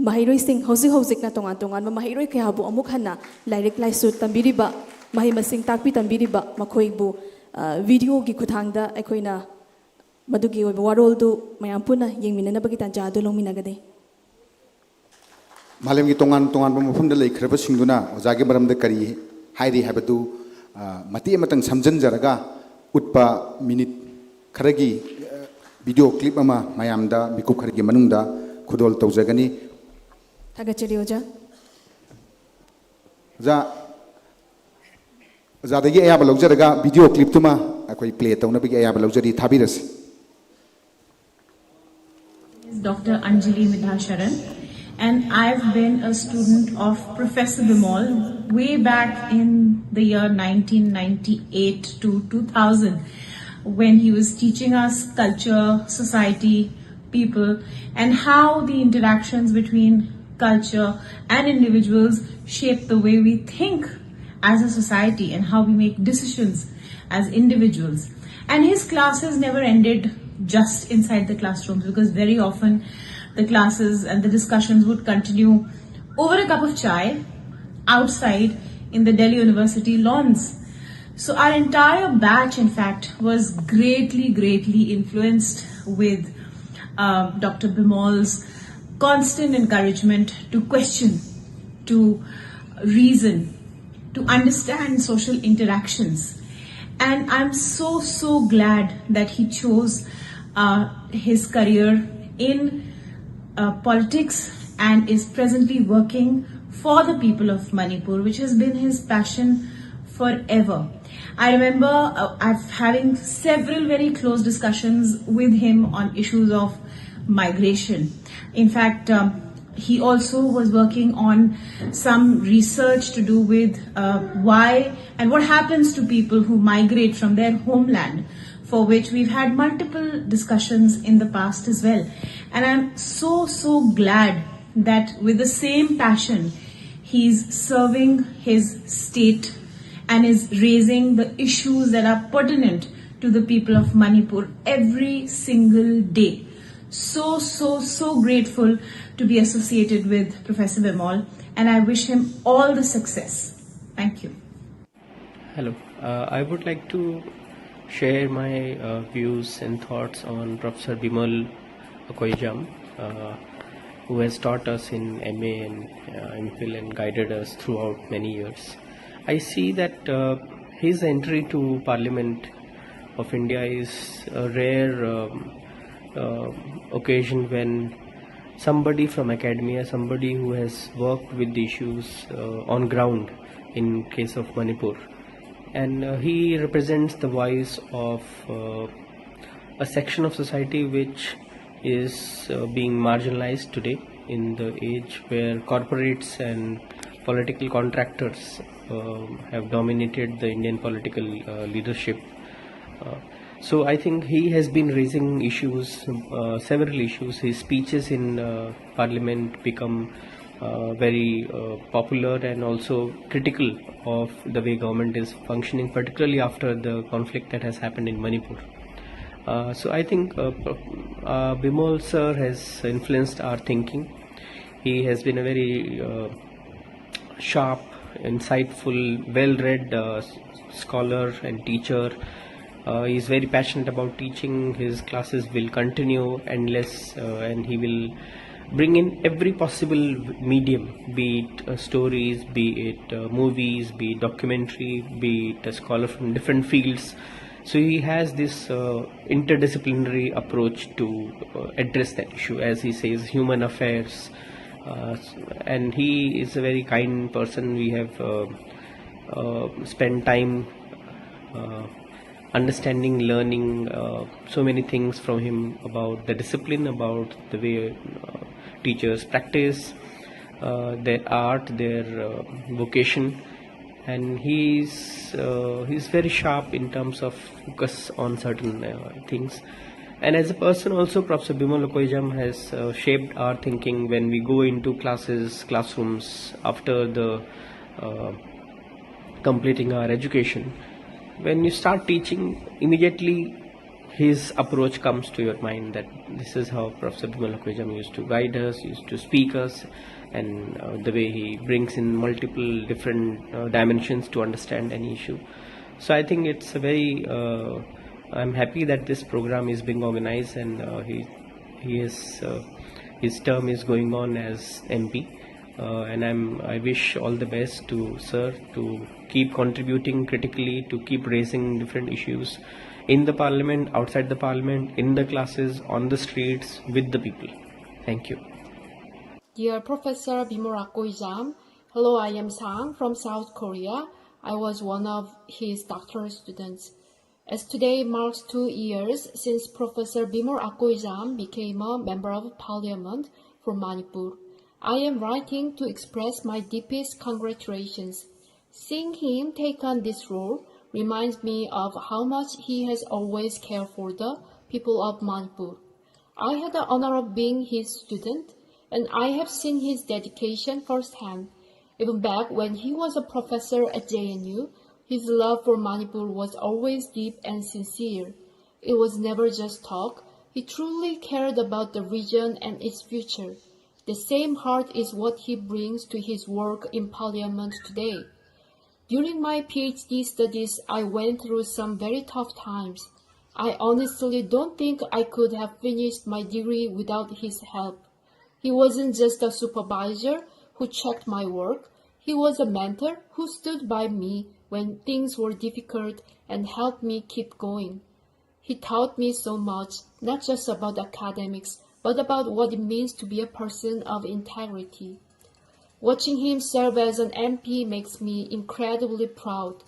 ꯃꯍꯩꯔꯣꯏꯁꯤꯡ, ꯍꯧꯖꯤꯛ ꯍꯧꯖꯤꯛꯅ ꯇꯣꯉꯥꯟ ꯇꯣꯉꯥꯟꯕ ꯃꯍꯩꯔꯣꯏ ꯀꯌꯥꯕꯨ ꯑꯃꯨꯛ ꯍꯟꯅ ꯂꯥꯏꯔꯤꯛ ꯂꯥꯏꯁꯨ ꯇꯝꯕꯤꯔꯤꯕ, ꯃꯍꯩ ꯃꯁꯤꯡ ꯇꯥꯛꯄꯤ ꯇꯝꯕꯤꯔꯤꯕ ꯃꯈꯣꯏꯕꯨ, ꯑ, videoꯒꯤ ꯈꯨꯠꯊꯥꯡꯗ ꯑꯩꯈꯣꯏꯅ ꯃꯗꯨꯒꯤ ꯑꯣꯏꯕ ꯋꯥꯔꯣꯜꯗꯨ ꯃꯌꯥꯝ ꯄꯨꯟꯅ ꯌꯦꯡꯃꯤꯟꯅꯅꯕꯒꯤ ꯇꯥꯟꯖꯥ ꯑꯗꯨ ꯂꯧꯃꯤꯟꯅꯒꯅꯤ꯫ ꯃꯥꯂꯦꯝꯒꯤ ꯇꯣꯉꯥꯟ ꯇꯣꯉꯥꯟꯕ ꯃꯐꯝꯗ ꯂꯩꯈ꯭ꯔꯕꯁꯤꯡꯗꯨꯅ ꯑꯣꯖꯥꯒꯤ ꯃꯔꯝꯗ ꯀꯔꯤ ꯍꯥꯏꯔꯤ ꯍꯥꯏꯕꯗꯨ, ꯑ, ꯃꯇꯦꯛ ꯑꯃꯇꯪ ꯁꯝꯖꯤꯟꯖꯔꯒ ꯎꯠꯄ minute ꯈꯔꯒꯤ, ꯑ, video clip ꯑꯃ ꯃꯌꯥꯝꯗ ꯃꯤꯀꯨꯞ ꯈꯔꯒꯤ ꯃꯅꯨꯡꯗ ꯈꯨꯗꯣꯜ ꯇꯧꯖꯒꯅꯤ꯫ ꯊꯥꯒꯠꯆꯔꯤ ꯑꯣꯖꯥ꯫ ꯑꯣꯖꯥ, ꯑꯣꯖꯥꯗꯒꯤ ꯑꯌꯥꯕ ꯂꯧꯖꯔꯒ video clipꯇꯨꯃ ꯑꯩꯈꯣꯏ play ꯇꯧꯅꯕꯒꯤ ꯑꯌꯥꯕ ꯂꯧꯖꯔꯤ, ꯊꯥꯕꯤꯔꯁꯤ꯫ Is Doctor Anjali Midhasharan, and I've been a student of Professor Bimol way back in the year nineteen ninety-eight to two thousand, when he was teaching us culture, society, people, and how the interactions between culture and individuals shape the way we think as a society and how we make decisions as individuals. And his classes never ended just inside the classrooms, because very often The classes and the discussions would continue over a cup of chai outside in the Delhi University lawns. So our entire batch, in fact, was greatly, greatly influenced with uh, Doctor Bimol's constant encouragement to question, to reason, to understand social interactions. And I'm so, so glad that he chose uh, his career in uh, politics and is presently working for the people of Manipur, which has been his passion forever. I remember uh, I've having several very close discussions with him on issues of migration. In fact, um, he also was working on some research to do with uh, why and what happens to people who migrate from their homeland, for which we've had multiple discussions in the past as well. And I'm so, so glad that with the same passion, he's serving his state and is raising the issues that are pertinent to the people of Manipur every single day. So, so, so grateful to be associated with Professor Bimol, and I wish him all the success. Thank you. Hello. Uh, I would like to share my uh, views and thoughts on Professor Bimal Akoijam, uh, who has taught us in M A and uh, M Phil and guided us throughout many years. I see that uh, his entry to Parliament of India is a rare um, uh, occasion when somebody from academia, somebody who has worked with the issues uh, on ground in case of Manipur, and uh, he represents the voice of uh, a section of society which is uh, being marginalized today in the age where corporates and political contractors uh, have dominated the Indian political uh, leadership. Uh, so I think he has been raising issues, uh, several issues. His speeches in uh, Parliament become uh, very uh, popular and also critical of the way government is functioning, particularly after the conflict that has happened in Manipur. Uh, so I think uh, uh, Bimol sir has influenced our thinking. He has been a very uh, sharp, insightful, well-read uh, scholar and teacher. Uh, he's very passionate about teaching. His classes will continue endless, uh, and he will bring in every possible medium, be it uh, stories, be it uh, movies, be it documentary, be it a scholar from different fields. So he has this uh, interdisciplinary approach to uh, address that issue, as he says, human affairs. Uh, and he is a very kind person. We have uh, uh, spent time uh, understanding, learning uh, so many things from him about the discipline, about the way uh, teachers practice uh, their art, their uh, vocation. And he's uh, he's very sharp in terms of focus on certain uh, things. And as a person also, Professor Bimol Akoijam has uh, shaped our thinking when we go into classes, classrooms after the uh, completing our education. When you start teaching, immediately his approach comes to your mind, that this is how Professor Bimol Akoijam used to guide us, used to speak us, and uh, the way he brings in multiple different uh, dimensions to understand any issue. So I think it's a very uh, I'm happy that this program is being organized, and uh, he he is uh, his term is going on as M P. Uh, and I'm, I wish all the best to sir to keep contributing critically, to keep raising different issues in the parliament, outside the parliament, in the classes, on the streets, with the people. Thank you. Dear Professor Bimol Akoijam, hello, I am Sang from South Korea. I was one of his doctoral students. As today marks two years since Professor Bimol Akoijam became a member of parliament for Manipur, I am writing to express my deepest congratulations. Seeing him take on this role reminds me of how much he has always cared for the people of Manipur. I had the honor of being his student, and I have seen his dedication firsthand. Even back when he was a professor at J N U, his love for Manipur was always deep and sincere. It was never just talk. He truly cared about the region and its future. The same heart is what he brings to his work in parliament today. During my PhD studies, I went through some very tough times. I honestly don't think I could have finished my degree without his help. He wasn't just a supervisor who checked my work. He was a mentor who stood by me when things were difficult and helped me keep going. He taught me so much, not just about academics, but about what it means to be a person of integrity. Watching him serve as an MP makes me incredibly proud.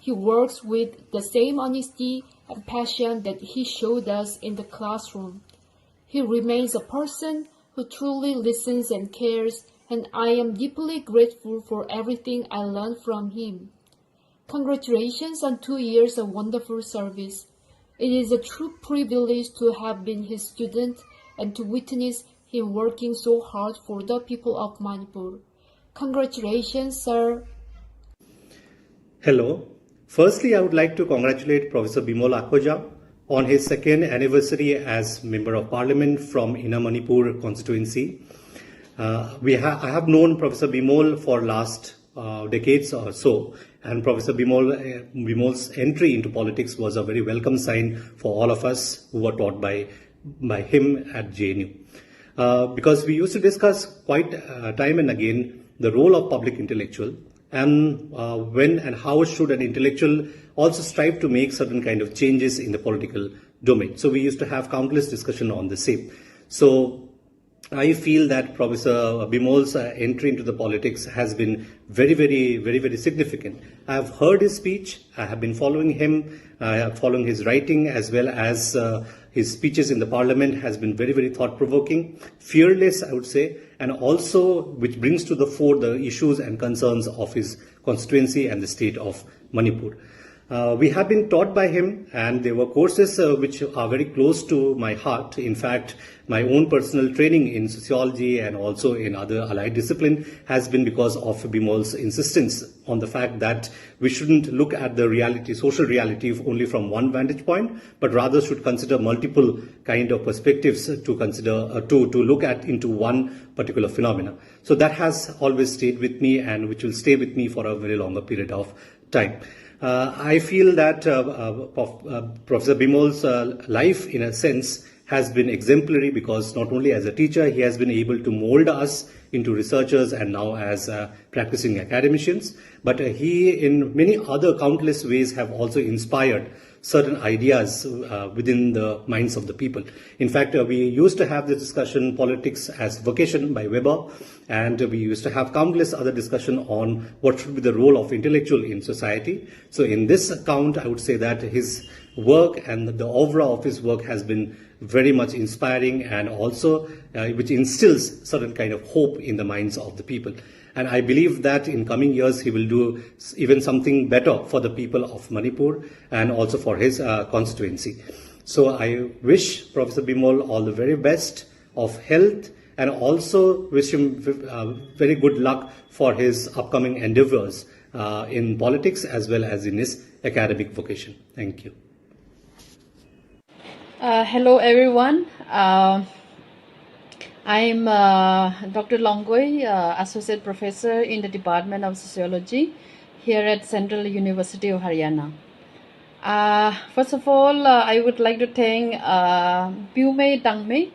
He works with the same honesty and passion that he showed us in the classroom. He remains a person who truly listens and cares, and I am deeply grateful for everything I learned from him. Congratulations on two years of wonderful service. It is a true privilege to have been his student and to witness him working so hard for the people of Manipur. Congratulations, sir. Hello. Firstly, I would like to congratulate Professor Bimol Akojam on his second anniversary as Member of Parliament from Inner Manipur constituency. Uh, we ha- I have known Professor Bimol for last uh, decades or so, and Professor Bimol, uh, Bimol's entry into politics was a very welcome sign for all of us who were taught by by him at J N U. Uh, because we used to discuss quite uh, time and again the role of public intellectual and uh, when and how should an intellectual also strive to make certain kind of changes in the political domain. So we used to have countless discussion on the same. So I feel that Professor Bimol's uh, entry into the politics has been very, very, very, very significant. I have heard his speech. I have been following him, uh, following his writing as well as uh, his speeches in the parliament has been very, very thought-provoking, fearless, I would say, and also which brings to the fore the issues and concerns of his constituency and the state of Manipur. Uh, we have been taught by him, and there were courses uh, which are very close to my heart. In fact, my own personal training in sociology and also in other allied discipline has been because of Bimol's insistence on the fact that we shouldn't look at the reality, social reality, only from one vantage point, but rather should consider multiple kind of perspectives to consider uh, to to look at into one particular phenomena. So that has always stayed with me, and which will stay with me for a very longer period of time. Uh, I feel that uh, uh, Prof, uh, Professor Bimol's uh, life, in a sense, has been exemplary because not only as a teacher, he has been able to mold us into researchers and now as uh, practicing academicians, but uh, he, in many other countless ways, have also inspired certain ideas uh, within the minds of the people. In fact, uh, we used to have this discussion, Politics as Vocation by Weber, and we used to have countless other discussion on what should be the role of intellectual in society. So in this account, I would say that his work and the aura of his work has been very much inspiring and also uh, which instills certain kind of hope in the minds of the people. And I believe that in coming years, he will do even something better for the people of Manipur and also for his uh, constituency. So I wish Professor Bimol all the very best of health and also wish him uh, very good luck for his upcoming endeavors uh, in politics as well as in his academic vocation. Thank you. Uh, hello, everyone. Uh, I'm uh, Doctor Longoi, uh, Associate Professor in the Department of Sociology here at Central University of Haryana. Uh, first of all, uh, I would like to thank uh, Pyumei Dangme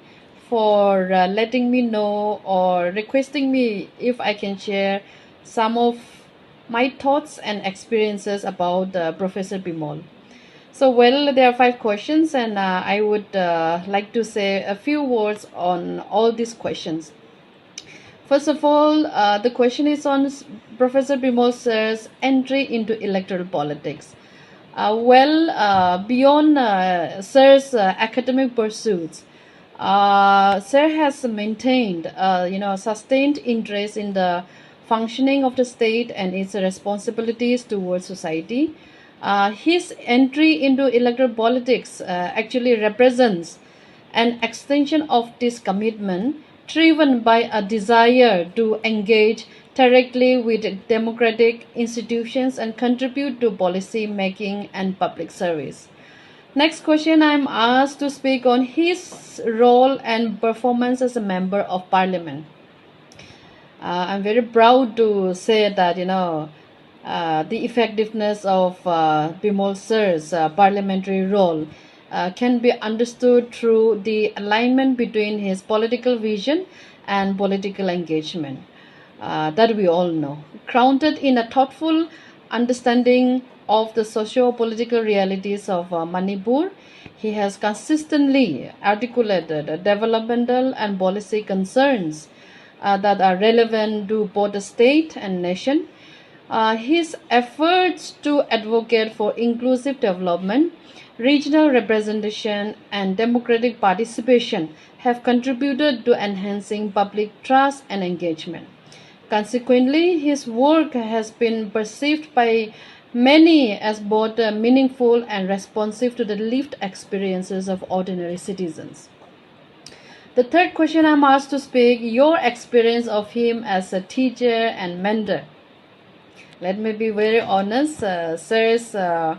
for uh, letting me know or requesting me if I can share some of my thoughts and experiences about uh, Professor Bimol. So, well, there are five questions, and uh, I would uh, like to say a few words on all these questions. First of all, uh, the question is on Professor Bimol Sir's entry into electoral politics. Uh, well, uh, beyond uh, Sir's uh, academic pursuits, uh, Sir has maintained, uh, you know, sustained interest in the functioning of the state and its responsibilities towards society. Uh, his entry into electoral politics uh, actually represents an extension of this commitment, driven by a desire to engage directly with democratic institutions and contribute to policy making and public service. Next question, I'm asked to speak on his role and performance as a member of parliament. Uh, I'm very proud to say that, you know, uh, the effectiveness of uh, Bimol Sir's uh, parliamentary role uh, can be understood through the alignment between his political vision and political engagement uh, that we all know. Grounded in a thoughtful understanding of the socio-political realities of uh, Manipur, he has consistently articulated developmental and policy concerns uh, that are relevant to both the state and nation. Uh, his efforts to advocate for inclusive development, regional representation, and democratic participation have contributed to enhancing public trust and engagement. Consequently, his work has been perceived by many as both uh, meaningful and responsive to the lived experiences of ordinary citizens. The third question I'm asked to speak, your experience of him as a teacher and mentor. Let me be very honest, uh, Sir's, uh,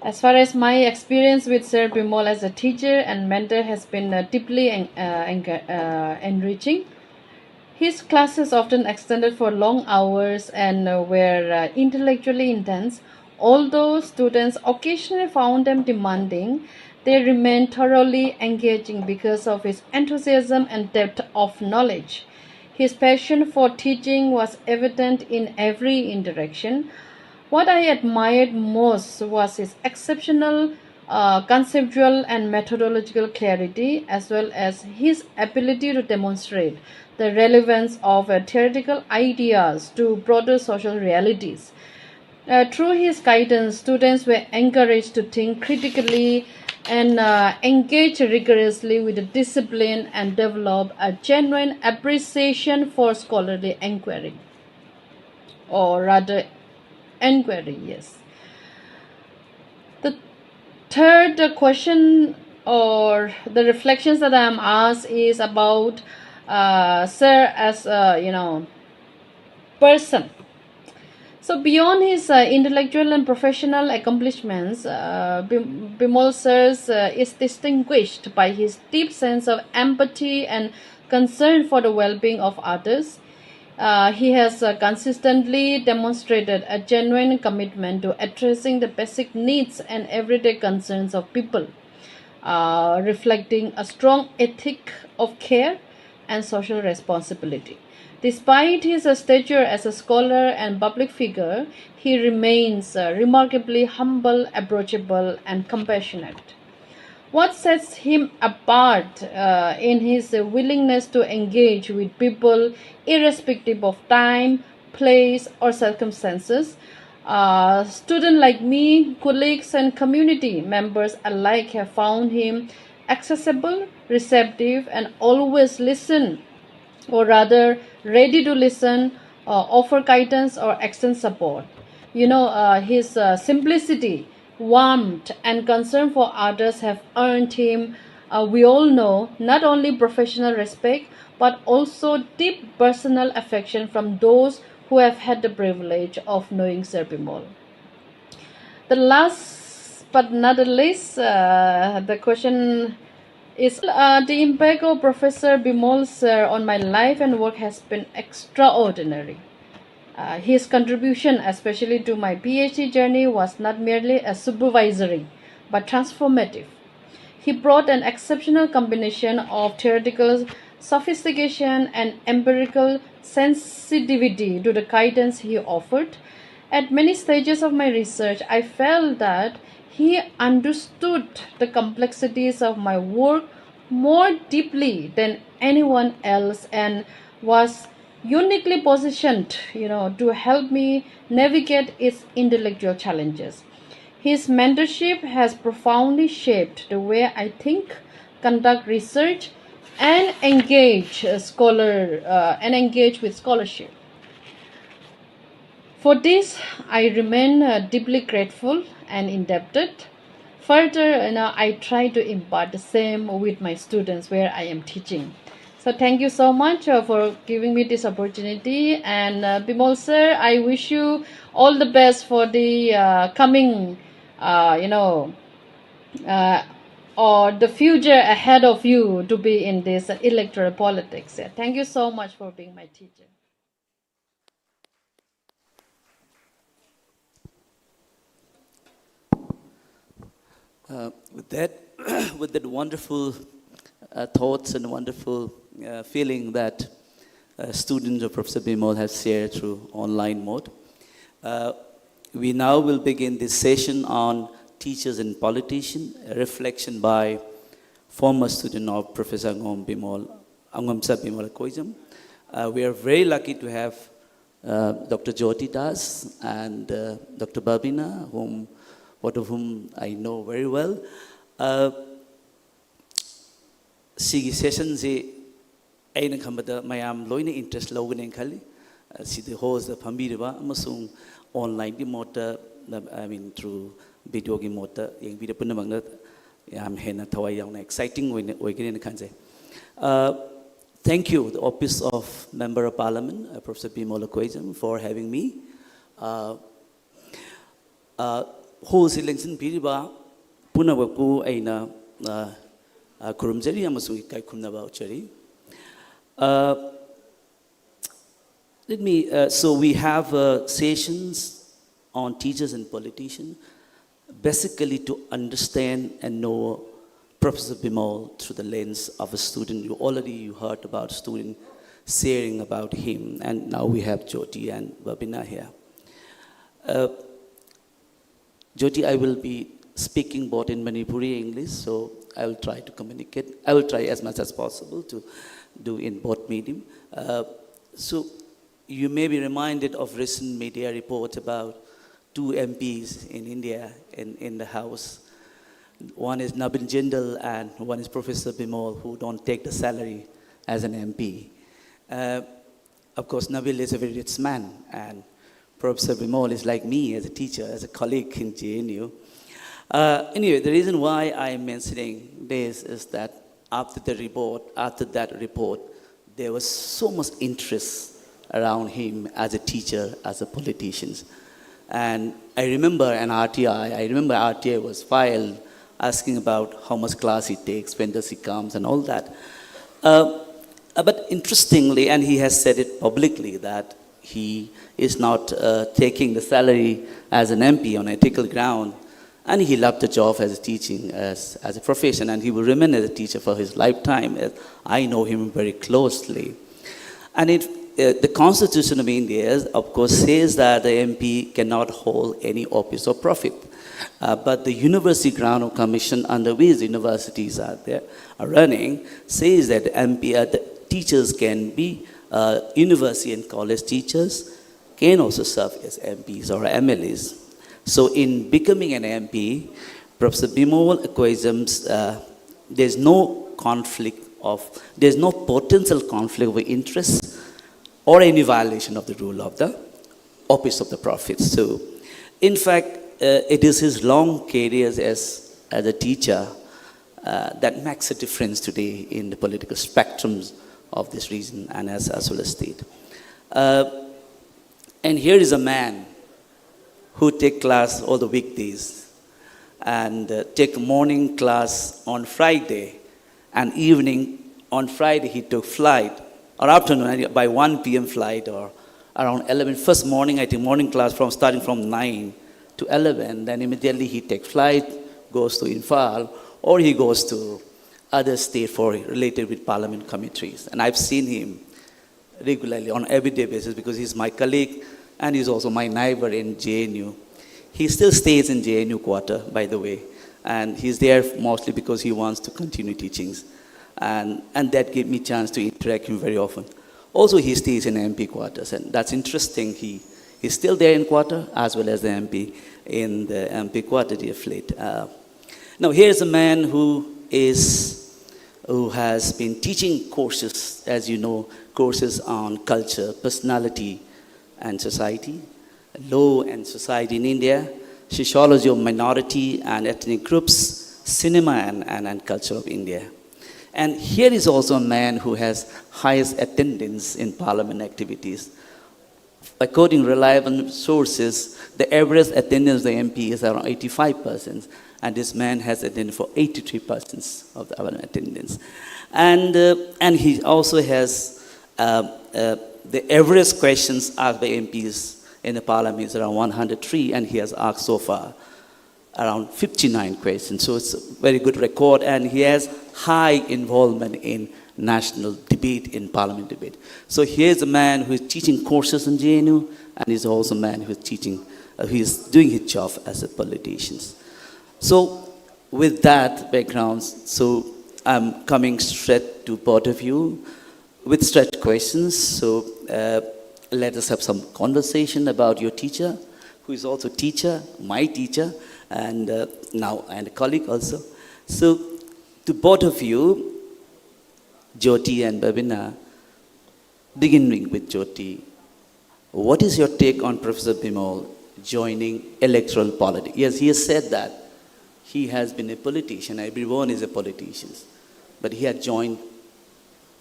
as far as my experience with Sir Bimol as a teacher and mentor has been uh, deeply en- uh, en- uh, enriching. His classes often extended for long hours and uh, were uh, intellectually intense. Although students occasionally found them demanding, they remained thoroughly engaging because of his enthusiasm and depth of knowledge. His passion for teaching was evident in every interaction. What I admired most was his exceptional uh, conceptual and methodological clarity, as well as his ability to demonstrate the relevance of uh, theoretical ideas to broader social realities. Uh, through his guidance, students were encouraged to think critically and uh, engage rigorously with discipline and develop a genuine appreciation for scholarly inquiry, or rather, inquiry, yes. Third, the question or the reflections that I am asked is about uh, Sir as a, you know, person. So beyond his uh, intellectual and professional accomplishments, uh, Bimol Sir uh, is distinguished by his deep sense of empathy and concern for the well-being of others. Uh, he has uh, consistently demonstrated a genuine commitment to addressing the basic needs and everyday concerns of people, uh, reflecting a strong ethic of care and social responsibility. Despite his uh, stature as a scholar and public figure, he remains uh, remarkably humble, approachable, and compassionate. What sets him apart uh, in his willingness to engage with people irrespective of time, place, or circumstances? Uh, students like me, colleagues, and community members alike have found him accessible, receptive, and always listen, or rather, ready to listen, uh, offer guidance, or extend support. You know, uh, his uh, simplicity, warmth, and concern for others have earned him, uh, we all know, not only professional respect but also deep personal affection from those who have had the privilege of knowing Sir Bimol. The last but not the least, uh, the question is uh, the impact of Professor Bimol Sir on my life and work has been extraordinary. Uh, his contribution, especially to my PhD journey, was not merely a supervisory but transformative. He brought an exceptional combination of theoretical sophistication and empirical sensitivity to the guidance he offered. At many stages of my research, I felt that he understood the complexities of my work more deeply than anyone else and was uniquely positioned, you know, to help me navigate its intellectual challenges. His mentorship has profoundly shaped the way I think, conduct research, and engage a scholar uh, and engage with scholarship. For this, I remain uh, deeply grateful and indebted. further, you know, I try to impart the same with my students where I am teaching. So thank you so much uh, for giving me this opportunity. And uh, Bimol sir, I wish you all the best for the uh, coming, uh, you know, uh, or the future ahead of you to be in this electoral politics. Yeah, thank you so much for being my teacher. Uh, with that, with that wonderful uh, thoughts and wonderful uh, feeling that uh, students of Professor Bimol have shared through online mode, uh, we now will begin this session on teachers and politicians, a reflection by former student of Professor Angom Bimol, Angom Sir Bimol Akoijam. Uh, we are very lucky to have uh, Doctor Jyoti Das and uh, Doctor Babina, whom, both of whom I know very well. Uh, ꯁꯤꯒꯤ ꯁꯦꯁꯟꯁꯤ ꯑꯩꯅ ꯈꯟꯕꯗ ꯃꯌꯥꯝ ꯂꯣꯏꯅ ꯏꯟꯇꯔꯦꯁ ꯂꯧꯒꯅꯦꯅ ꯈꯜꯂꯤ꯫ ꯑ, ꯁꯤꯗ ꯍꯣꯜꯁꯇ ꯐꯝꯕꯤꯔꯤꯕ ꯑꯃꯁꯨꯡ ꯑꯣꯟꯂꯥꯏꯟꯒꯤ ꯃꯣꯠꯇ, I mean, through videoꯒꯤ ꯃꯣꯠꯇ ꯌꯦꯡꯕꯤꯔ ꯄꯨꯝꯅꯃꯛꯅ ꯌꯥꯝ ꯍꯦꯟꯅ ꯊꯋꯥꯏ ꯌꯥꯎꯅ ꯑꯦꯛꯁꯥꯏꯇꯤꯡ ꯑꯣꯏꯅ ꯑꯣꯏꯒꯅꯦꯅ ꯈꯟꯖꯩ꯫ Uh, thank you, the Office of Member of Parliament, uh, Professor Bimol Akoijam, for having me. Uh, uh, ꯍꯣꯜꯁꯤ ꯂꯦꯡꯁꯤꯟꯕꯤꯔꯤꯕ ꯄꯨꯝꯅꯃꯛꯄꯨ ꯑꯩꯅ uh, uh, ꯈꯨꯔꯨꯝꯖꯔꯤ ꯑꯃꯁꯨꯡ ꯏꯀꯥꯏ ꯈꯨꯝꯅꯕ ꯎꯠꯆꯔꯤ꯫ Uh, let me, uh, so we have uh, sessions on teachers and politicians, basically to understand and know Professor Bimol through the lens of a student. You already you heard about student sharing about him, and now we have Jyoti and Babina here. Uh, Jyoti, I will be speaking both in Manipuri and English, so I will try to communicate. I will try as much as possible to do in both medium. Uh, so you may be reminded of recent media reports about two M Ps in India in, in the House. One is Navin Jindal and one is Professor Bimol, who don't take the salary as an M P. Uh, of course, Navin is a very rich man, and Professor Bimol is like me as a teacher, as a colleague in J N U. Uh, anyway, the reason why I'm mentioning this is that after the report, after that report, there was so much interest around him as a teacher, as a politician. And I remember an R T I, I remember R T I was filed asking about how much class he takes, when does he comes, and all that. Uh, uh, but interestingly, and he has said it publicly, that he is not uh, taking the salary as an M P on ethical ground, and he loved the job as a teaching, as, as a profession, and he will remain as a teacher for his lifetime. As I know him very closely. And it, uh, the Constitution of India, of course, says that the M P cannot hold any office of profit. Uh, but the University Grant Commission, under which universities are there, are running, says that M P, uh, the teachers can be, uh, university and college teachers can also serve as M Ps or M L As. So in becoming an M P, Professor Bimol Akoijam's, uh, there's no conflict of, there's no potential conflict of interest or any violation of the rule of the office of the profit. So, in fact, uh, it is his long career as, as a teacher uh, that makes a difference today in the political spectrums of this region and as, as well as state. Uh, and here is a man who take class all the weekdays and uh, take morning class on Friday and evening. On Friday he took flight, or afternoon, by one p m flight, or around eleven. First morning, I think morning class from starting from nine to eleven, then immediately he take flight, goes to Imphal, or he goes to other state for related with parliament committees. And I've seen him regularly on everyday basis because he's my colleague and he's also my neighbor in J N U. He still stays in J N U quarter, by the way, and he's there mostly because he wants to continue teachings, and, and that gave me chance to interact him very often. Also, he stays in M P quarters, and that's interesting. He is still there in quarter as well as the M P in the M P quarter, dear Fleet. Uh, now, here's a man who is who has been teaching courses, as you know, courses on culture, personality, and society, law and society in India, Sociology of Minority and Ethnic Groups, Cinema and, and, and Culture of India. And here is also a man who has highest attendance in parliament activities. According to reliable sources, the average attendance of the M P is around eighty-five percent, and this man has attended for eighty-three percent of the attendance. And, uh, and he also has uh, uh, the average questions asked by M Ps in the parliament is around one hundred three, and he has asked so far around fifty-nine questions. So it's a very good record, and he has high involvement in national debate, in parliament debate. So here's a man who is teaching courses in J N U, and he's also a man who is teaching, uh, who is doing his job as a politician. So with that background, so I'm coming straight to both of you with straight questions. So uh, let us have some conversation about your teacher, who is also teacher, my teacher, and uh, now and a colleague also. So to both of you, Jyoti and Babina, beginning with Jyoti, what is your take on Professor Bimol joining electoral politics? Yes, he has said that he has been a politician. Everyone is a politician, but he had joined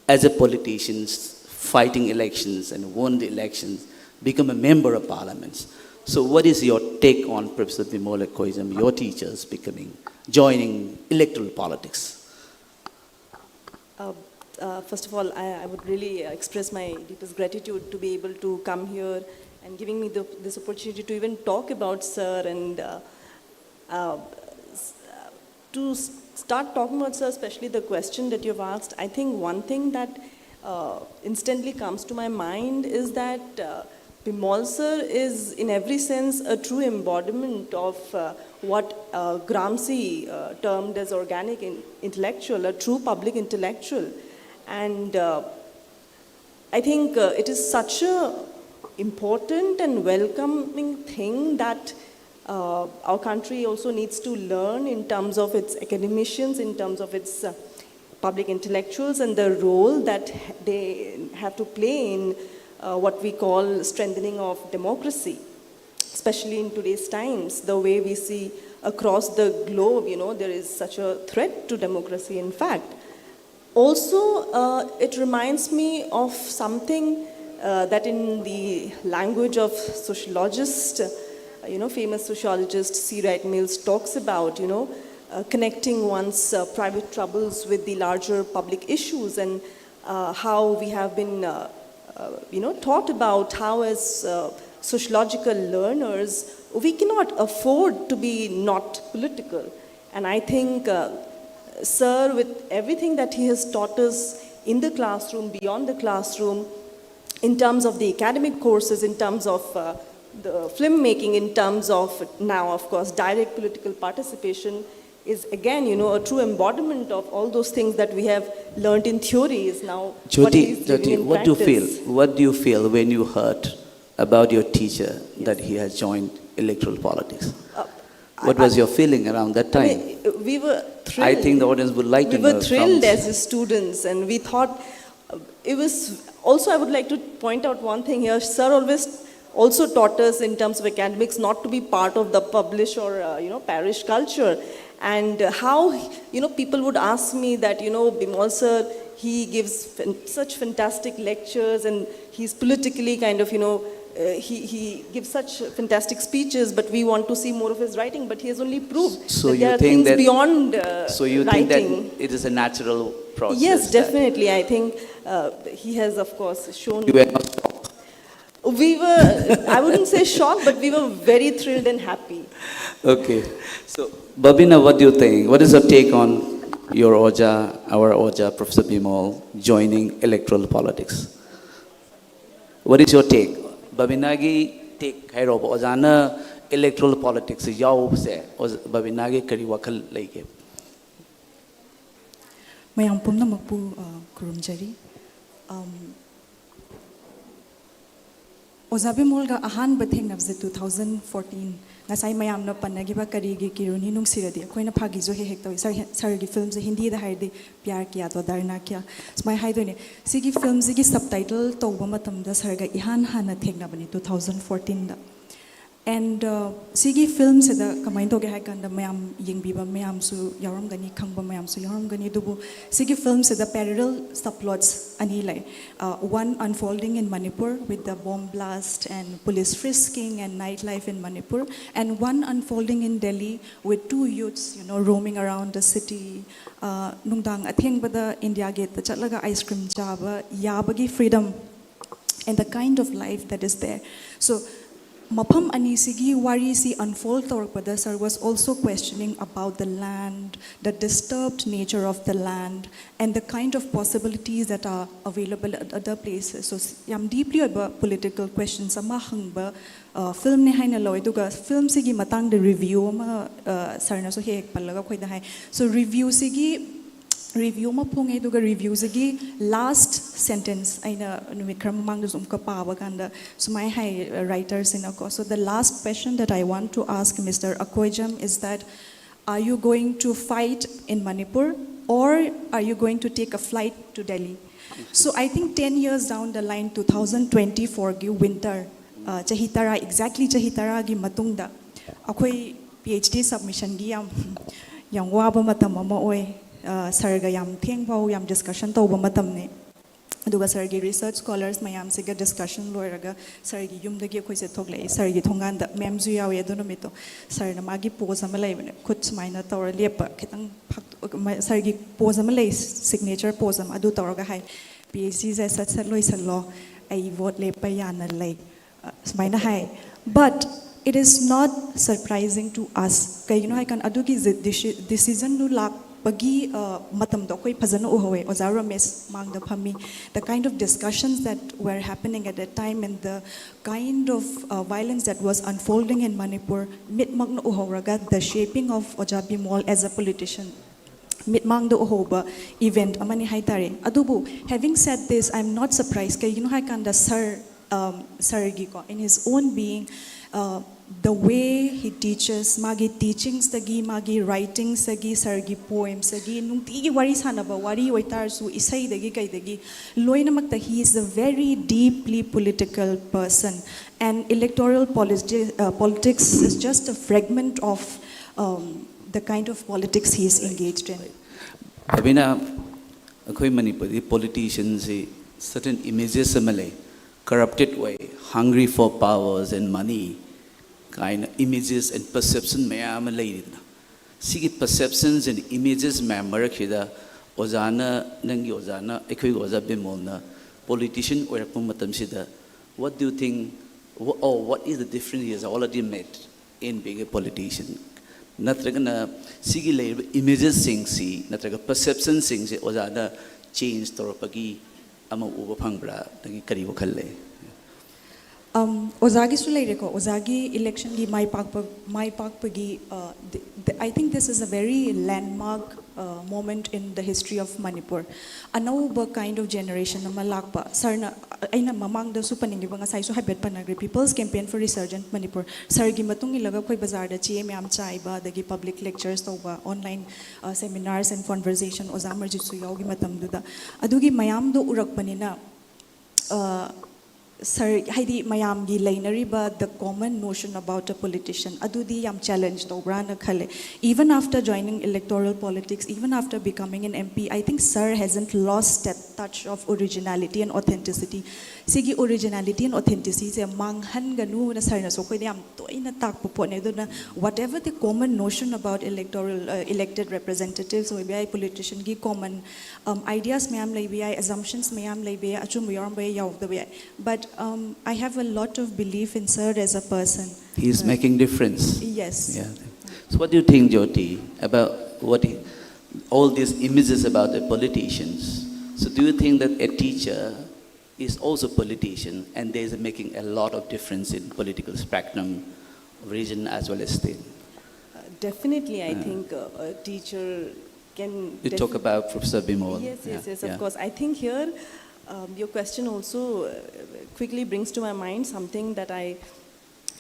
as a politician, fighting elections and won the elections, become a member of parliament. So what is your take on Professor Bimol Akoijam, your teachers becoming, joining electoral politics? Uh, uh, first of all, I, I would really express my deepest gratitude to be able to come here and giving me the, this opportunity to even talk about Sir and uh, uh, s- uh, to s- start talking about Sir, especially the question that you've asked. I think one thing that uh, instantly comes to my mind is that uh, Bimol Sir is, in every sense, a true embodiment of uh, what uh, Gramsci uh, termed as organic in- intellectual, a true public intellectual. And uh, I think uh, it is such a important and welcoming thing that uh, our country also needs to learn in terms of its academicians, in terms of its uh, public intellectuals, and the role that they have to play in uh, what we call strengthening of democracy. especially in today's times, the way we see across the globe, you know, there is such a threat to democracy, in fact. Also, uh, it reminds me of something uh, that in the language of sociologist, uh, you know, famous sociologist C. Wright Mills talks about, you know, uh, connecting one's uh, private troubles with the larger public issues, and uh, how we have been, uh, uh, you know, taught about how as uh, sociological learners, we cannot afford to be not political. And I think uh, Sir, with everything that he has taught us in the classroom, beyond the classroom, in terms of the academic courses, in terms of uh, the filmmaking, in terms of now, of course, direct political participation, is again, you know, a true embodiment of all those things that we have learned in theory is now what Jyoti, he's doing Jyoti, in what do you feel? practice. What do you feel when you heard about your teacher that he has joined electoral politics? Uh, What I- was your feeling around that I time? mean, we were thrilled. I think the audience would like we to were know thrilled from as the students, and we thought uh, it was. Also, I would like to point out one thing here. Sir always also taught us in terms of academics not to be part of the publish or uh, you know, parish culture, and uh, how, you know, people would ask me that, you know, Bimol sir, he gives fan- such fantastic lectures, and he's politically kind of, you know, uh, he, he gives such fantastic speeches, but we want to see more of his writing. But he has only proved So that you there are think things that- beyond uh, So you writing. think that it is a natural process? Yes, that- definitely. I think uh, he has, of course, shown. You were not shocked. We were, I wouldn't say shocked, but we were very thrilled and happy. Okay. So, Babina, what do you think? What is your take on your Oja, our Oja, Professor Bimol, joining electoral politics? What is your take? Babinaꯒꯤ take ꯍꯥꯏꯔꯣꯕ, ꯑꯣꯖꯥꯅ electoral politics ꯁꯦ ꯌꯥꯎꯕꯁꯦ, ꯑꯣꯖꯥ, ꯕꯕꯤꯅꯥꯒꯤ ꯀꯔꯤ ꯋꯥꯈꯜ ꯂꯩꯒꯦ? ꯃꯌꯥꯝ ꯄꯨꯝꯅꯃꯛꯄꯨ ꯑ, ꯈꯨꯔꯨꯝꯖꯔꯤ꯫ ꯑꯝ, ꯑꯣꯖꯥ ꯕꯤꯃꯣꯜꯒ ꯑꯍꯥꯟꯕ ꯊꯦꯡꯅꯕꯁꯦ two thousand fourteen, ꯉꯁꯥꯏ ꯃꯌꯥꯝꯅ ꯄꯟꯅꯈꯤꯕ ꯀꯔꯤꯒꯤ ꯀꯤꯔꯨꯅꯤ ꯅꯨꯡꯁꯤꯔꯗꯤ, ꯑꯩꯈꯣꯏꯅ ꯐꯥꯒꯤꯁꯨ ꯍꯦꯛ ꯍꯦꯛ ꯇꯧꯏ꯫ ꯁꯥꯔ, ꯁꯥꯔꯒꯤ ꯐꯤꯂꯝꯁꯦ ꯍꯤꯟꯗꯤꯗ ꯍꯥꯏꯔꯗꯤ ꯄ꯭ꯌꯥꯔ ꯀꯤꯌꯥ ꯇꯣ ꯗꯔꯅꯥ ꯀꯤꯌꯥ ꯁꯨꯃꯥꯏꯅ ꯍꯥꯏꯗꯣꯏꯅꯦ꯫ ꯁꯤꯒꯤ ꯐꯤꯂꯝꯁꯤꯒꯤ subtitle ꯇꯧꯕ ꯃꯇꯝꯗ ꯁꯥꯔꯒ ꯏꯍꯥꯟ ꯍꯥꯟꯅ ꯊꯦꯡꯅꯕꯅꯤ two thousand fourteen the. And uh, ꯁꯤꯒꯤ ꯐꯤꯂꯝꯁꯤꯗ ꯀꯃꯥꯏꯅ ꯇꯧꯒꯦ ꯍꯥꯏ ꯀꯥꯟꯗ, ꯃꯌꯥꯝ ꯌꯦꯡꯕꯤꯕ ꯃꯌꯥꯝꯁꯨ ꯌꯥꯎꯔꯝꯒꯅꯤ, ꯈꯪꯕ ꯃꯌꯥꯝꯁꯨ ꯌꯥꯎꯔꯝꯒꯅꯤ, ꯑꯗꯨꯕꯨ ꯁꯤꯒꯤ ꯐꯤꯂꯝꯁꯤꯗ parallel subplots ꯑꯅꯤ ꯂꯩ. Uh, one unfolding in Manipur with the bomb blast and police frisking and nightlife in Manipur, and one unfolding in Delhi with two youths, you know, roaming around the city. Uh, ꯅꯨꯡꯗꯥꯡ ꯑꯊꯦꯡꯕꯗ ꯏꯟꯗꯤꯌꯥ ꯒꯦꯠꯇ ꯆꯠꯂꯒ ꯑꯥꯏꯁ ꯀ꯭ꯔꯤꯝ ꯆꯥꯕ ꯌꯥꯕꯒꯤ freedom and the kind of life that is there. So, ꯃꯐꯝ ꯑꯅꯤꯁꯤꯒꯤ ꯋꯥꯔꯤꯁꯤ unfold ꯇꯧꯔꯛꯄꯗ, sir was also questioning about the land, the disturbed nature of the land, and the kind of possibilities that are available at other places. So, ꯌꯥꯝ deeply ꯑꯣꯏꯕ political questions ꯑꯃ ꯍꯪꯕ ꯐꯤꯂꯝꯅꯦ ꯍꯥꯏꯅ ꯂꯧꯋꯦ. ꯑꯗꯨꯒ ꯐꯤꯂꯝꯁꯤꯒꯤ ꯃꯇꯥꯡꯗ ꯔꯤꯚ꯭ꯌꯨ ꯑꯃ ꯁꯔꯅꯁꯨ ꯍꯦꯛ ꯍꯦꯛ ꯄꯜꯂꯒ ꯑꯩꯈꯣꯏꯗ ꯍꯥꯏ. So, ꯔꯤꯚ꯭ꯌꯨꯁꯤꯒꯤ ꯔꯤꯚ꯭ꯌꯨ ꯑꯃ ꯐꯣꯡꯉꯦ, ꯑꯗꯨꯒ ꯔꯤꯚ꯭ꯌꯨꯁꯤꯒꯤ last sentence ꯑꯩꯅ ꯅꯨꯃꯤꯠ ꯈꯔ ꯃꯃꯥꯡꯗꯁꯨ ꯑꯃꯨꯛꯀ ꯄꯥꯕ ꯀꯥꯟꯗ ꯁꯨꯃꯥꯏꯅ ꯍꯥꯏ ꯔꯥꯏꯇꯔꯁꯤꯅꯀꯣ. So, the last question that I want to ask Mister Akoijam is that, are you going to fight in Manipur, or are you going to take a flight to Delhi? So, I think ten years down the line, two thousand twenty-fourꯒꯤ winter, ꯆꯍꯤ ꯇꯔꯥ, exactly ꯆꯍꯤ ꯇꯔꯥꯒꯤ ꯃꯇꯨꯡꯗ ꯑꯩꯈꯣꯏ PhD submissionꯒꯤ ꯌꯥꯝ ꯌꯥꯝ ꯋꯥꯕ ꯃꯇꯝ ꯑꯃ ꯑꯣꯏ. ꯁꯔꯒ ꯌꯥꯝ ꯊꯦꯡꯐꯥꯎ ꯌꯥꯝ discussion ꯇꯧꯕ ꯃꯇꯝꯅꯤ. ꯑꯗꯨꯒ ꯁꯔꯒꯤ research scholars ꯃꯌꯥꯝꯁꯤꯒ discussion ꯂꯣꯏꯔꯒ ꯁꯔꯒꯤ ꯌꯨꯝꯗꯒꯤ ꯑꯩꯈꯣꯏꯁꯦ ꯊꯣꯛꯂꯛꯑꯦ. ꯁꯔꯒꯤ ꯊꯣꯡꯒꯥꯟꯗ ꯃꯦꯝꯁꯨ ꯌꯥꯎꯏ ꯑꯗꯨ ꯅꯨꯃꯤꯠꯇꯣ. ꯁꯔꯅ ꯃꯥꯒꯤ pose ꯑꯃ ꯂꯩꯕꯅꯦ, ꯈꯨꯠ ꯁꯨꯃꯥꯏꯅ ꯇꯧꯔ ꯂꯦꯞꯄ, ꯈꯤꯇꯪ ꯁꯔꯒꯤ pose ꯑꯃ ꯂꯩ, signature pose ꯑꯃ, ꯑꯗꯨ ꯇꯧꯔꯒ ꯍꯥꯏ, "PhDꯁꯦ ꯁꯠ ꯁꯠ ꯂꯣꯏꯁꯜꯂꯣ, ꯑꯩ vote ꯂꯦꯞꯄ ꯌꯥꯅ ꯂꯩ", ꯁꯨꯃꯥꯏꯅ ꯍꯥꯏ. But it is not surprising to us. ꯀꯩꯒꯤꯅꯣ ꯍꯥꯏꯀꯥꯟꯗ ꯑꯗꯨꯒꯤ decisionꯗꯨ ꯂꯥꯛꯄꯒꯤ ꯃꯇꯝꯗꯣ ꯑꯩꯈꯣꯏ ꯐꯖꯅ ꯎꯍꯧꯋꯦ. ꯑꯣꯖꯥ ꯔꯃꯦꯁ ꯃꯥꯡꯗ ꯐꯝꯃꯤ. The kind of discussions that were happening at that time and the kind of uh, violence that was unfolding in Manipur, ꯃꯤꯠꯃꯛꯅ ꯎꯍꯧꯔꯒ, the shaping of ꯑꯣꯖꯥ ꯕꯤꯃꯣꯜ as a politician, ꯃꯤꯠꯃꯥꯡꯗ ꯎꯍꯧꯕ event ꯑꯃꯅꯤ ꯍꯥꯏꯇꯥꯔꯦ. ꯑꯗꯨꯕꯨ, having said this, I'm not surprised. ꯀꯩꯒꯤꯅꯣ ꯍꯥꯏꯀꯥꯟꯗ sir ꯁꯔꯒꯤꯀꯣ, in his own being, Uh, the way he teaches, ꯃꯥꯒꯤ teachingsꯇꯒꯤ, ꯃꯥꯒꯤ writingsꯇꯒꯤ, ꯁꯥꯔꯒꯤ poemsꯇꯒꯤ, ꯅꯨꯡꯇꯤꯒꯤ ꯋꯥꯔꯤ ꯁꯥꯟꯅꯕ, ꯋꯥꯔꯤ ꯑꯣꯏꯇꯥꯔꯁꯨ, ꯏꯁꯩꯗꯒꯤ ꯀꯩꯗꯒꯤ, ꯂꯣꯏꯅꯃꯛꯇ he is a very deeply political person. And electoral politi- uh, politics is just a fragment of um, the kind of politics he is engaged in. ꯕꯕꯤꯅꯥ, ꯑꯩꯈꯣꯏ ꯃꯅꯤꯄꯨꯔꯗꯤ politicianꯁꯤ certain images ꯑꯃ ꯂꯩ, corrupted ꯑꯣꯏ, hungry for powers and money ꯀꯥꯏꯅ images and perception ꯃꯌꯥꯝ ꯑꯃ ꯂꯩꯔꯤꯗꯅ, ꯁꯤꯒꯤ perceptions and images ꯃꯌꯥꯝ ꯃꯔꯛꯁꯤꯗ ꯑꯣꯖꯥꯅ, ꯅꯪꯒꯤ ꯑꯣꯖꯥꯅ, ꯑꯩꯈꯣꯏꯒꯤ ꯑꯣꯖꯥ ꯕꯤꯃꯣꯜꯅ politician ꯑꯣꯏꯔꯛꯄ ꯃꯇꯝꯁꯤꯗ, what do you think, oh, what is the difference he has already made in being a politician? ꯅꯠꯇ꯭ꯔꯒꯅ ꯁꯤꯒꯤ ꯂꯩꯔꯤꯕ imagesꯁꯤꯡꯁꯤ ꯅꯠꯇ꯭ꯔꯒ perceptionꯁꯤꯡꯁꯤ ꯑꯣꯖꯥꯅ change ꯇꯧꯔꯛꯄꯒꯤ ꯑꯃ ꯎꯕ ꯐꯪꯕ꯭ꯔꯥ? ꯅꯪꯒꯤ ꯀꯔꯤ ꯋꯥꯈꯜ ꯂꯩ? Um, ꯑꯣꯖꯥꯒꯤꯁꯨ ꯂꯩꯔꯦꯀꯣ, ꯑꯣꯖꯥꯒꯤ electionꯒꯤ ꯃꯥꯏ ꯄꯥꯛꯄ, ꯃꯥꯏ ꯄꯥꯛꯄꯒꯤ, uh, the, the, I think this is a very landmark uh, moment in the history of Manipur. ꯑꯅꯧꯕ kind of generation ꯑꯃ ꯂꯥꯛꯄ꯫ ꯁꯥꯔꯅ, ꯑꯩꯅ ꯃꯃꯥꯡꯗꯁꯨ ꯄꯟꯅꯤꯡꯉꯤꯕ, ꯉꯁꯥꯏꯁꯨ ꯍꯥꯏꯐꯦꯠ ꯄꯟꯅꯈ꯭ꯔꯦ, People's Campaign for Resurgent Manipur. ꯁꯥꯔꯒꯤ ꯃꯇꯨꯡ ꯏꯜꯂꯒ ꯑꯩꯈꯣꯏ ꯕꯖꯥꯔꯗ ꯆꯦ ꯃꯌꯥꯝ ꯆꯥꯏꯕ, ꯑꯗꯒꯤ public lectures ꯇꯧꯕ, online uh, seminars and conversation ꯑꯣꯖꯥ ꯃꯔꯖꯤꯠꯁꯨ ꯌꯥꯎꯒꯤ ꯃꯇꯝꯗꯨꯗ꯫ ꯑꯗꯨꯒꯤ ꯃꯌꯥꯝꯗꯣ ꯎꯔꯛꯄꯅꯤꯅ, uh, ꯁꯥꯔ, ꯍꯥꯏꯗꯤ ꯃꯌꯥꯝꯒꯤ ꯂꯩꯅꯔꯤꯕ the common notion about a politician ꯑꯗꯨꯗꯤ ꯌꯥꯝ challenge ꯇꯧꯕ꯭ꯔꯥꯅ ꯈꯜꯂꯦ꯫ Even after joining electoral politics, even after becoming an M P, I think sir hasn't lost that touch of originality and authenticity. ꯁꯤꯒꯤ originality and authenticity ꯁꯦ ꯃꯥꯡꯍꯟꯒꯅꯨꯅ ꯁꯥꯔꯅꯁꯨ ꯑꯩꯈꯣꯏꯗ ꯌꯥꯝ ꯇꯣꯏꯅ ꯇꯥꯛꯄ ꯄꯣꯠꯅꯦ꯫ ꯑꯗꯨꯅ whatever the common notion about electoral, uh, elected representatives ꯑꯣꯏꯕ ꯌꯥꯏ, politicianꯒꯤ common um, ideas ꯃꯌꯥꯝ ꯂꯩꯕ ꯌꯥꯏ, assumptions ꯃꯌꯥꯝ ꯂꯩꯕ ꯌꯥꯏ, ꯑꯆꯨꯝꯕ ꯌꯥꯎꯔꯝꯕ ꯌꯥꯏ, ꯌꯥꯎꯗꯕ ꯌꯥꯏ, but um, I have a lot of belief in sir as a person. He is making difference. Yes. Yeah. So what do you think, Jyoti, about what he, all these images about the politicians? So do you think that a teacher is also a politician and there is making a lot of difference in political spectrum, region as well as state? Uh, definitely, I think uh, a teacher can. You talk about Professor Bimol. Yes, yes, Yeah, yes, yeah. Of course. I think here um, your question also uh, quickly brings to my mind something that I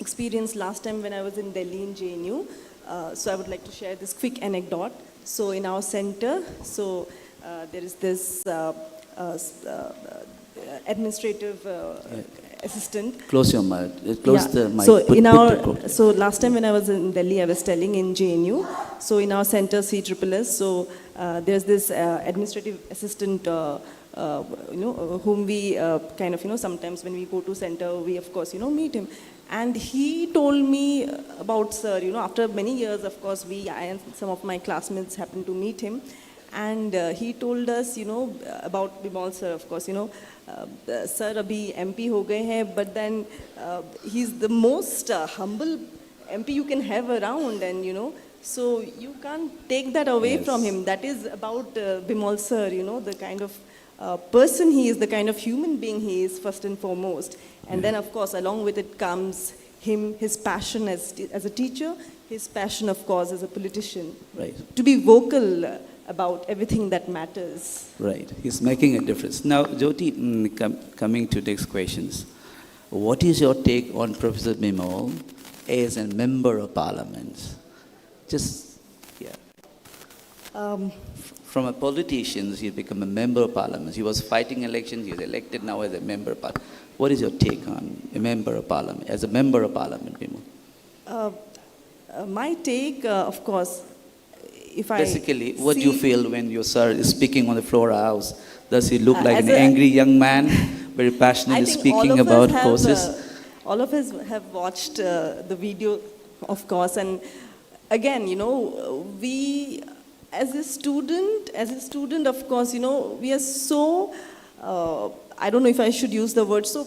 experience last time when I was in Delhi in J N U. Uh, so I would like to share this quick anecdote. So in our center, so uh, there is this uh, uh, s- uh, uh, administrative uh, assistant. Close your mic. Uh, Close Yeah. the mic. So Put- in put our the co- so last time when I was in Delhi, I was telling in J N U. So in our center C triple S, so uh, there's this uh, administrative assistant, uh, uh, you know, uh, whom we uh, kind of, you know, sometimes when we go to center, we of course, you know, meet him. And he told me about sir, you know, after many years, of course, we, I and some of my classmates happened to meet him. And uh, he told us, you know, about Bimol sir, of course, you know, uh, uh, sir अभी M P हो गए हैं, but then uh, he's the most uh, humble M P you can have around, and you know, so you can't take that away Yes. from him. That is about uh, Bimol sir, you know, the kind of uh, person he is, the kind of human being he is, first and foremost. And then, of course, along with it comes him, his passion as, as a teacher, his passion, of course, as a politician. Right. To be vocal uh, about everything that matters. Right. He's making a difference. Now, Jyoti, mm, com- coming to next questions. What is your take on Professor Bimol as a member of parliament? Just, yeah. Um, From a politician, he become a member of parliament. He was fighting elections, he was elected now as a member of parliament. What is your take on a member of parliament, as a member of parliament, Bimol? uh, uh, my take, uh, of course, if I Basically, what do you see- feel when your sir is speaking on the floor of house? Does he look Uh, like as an a- angry young man, very passionately I think speaking all of about us have, courses? Uh, all of us have watched uh, the video, of course, and again, you know, we, as a student, as a student, of course, you know, we are so. Uh, I don't know if I should use the word so.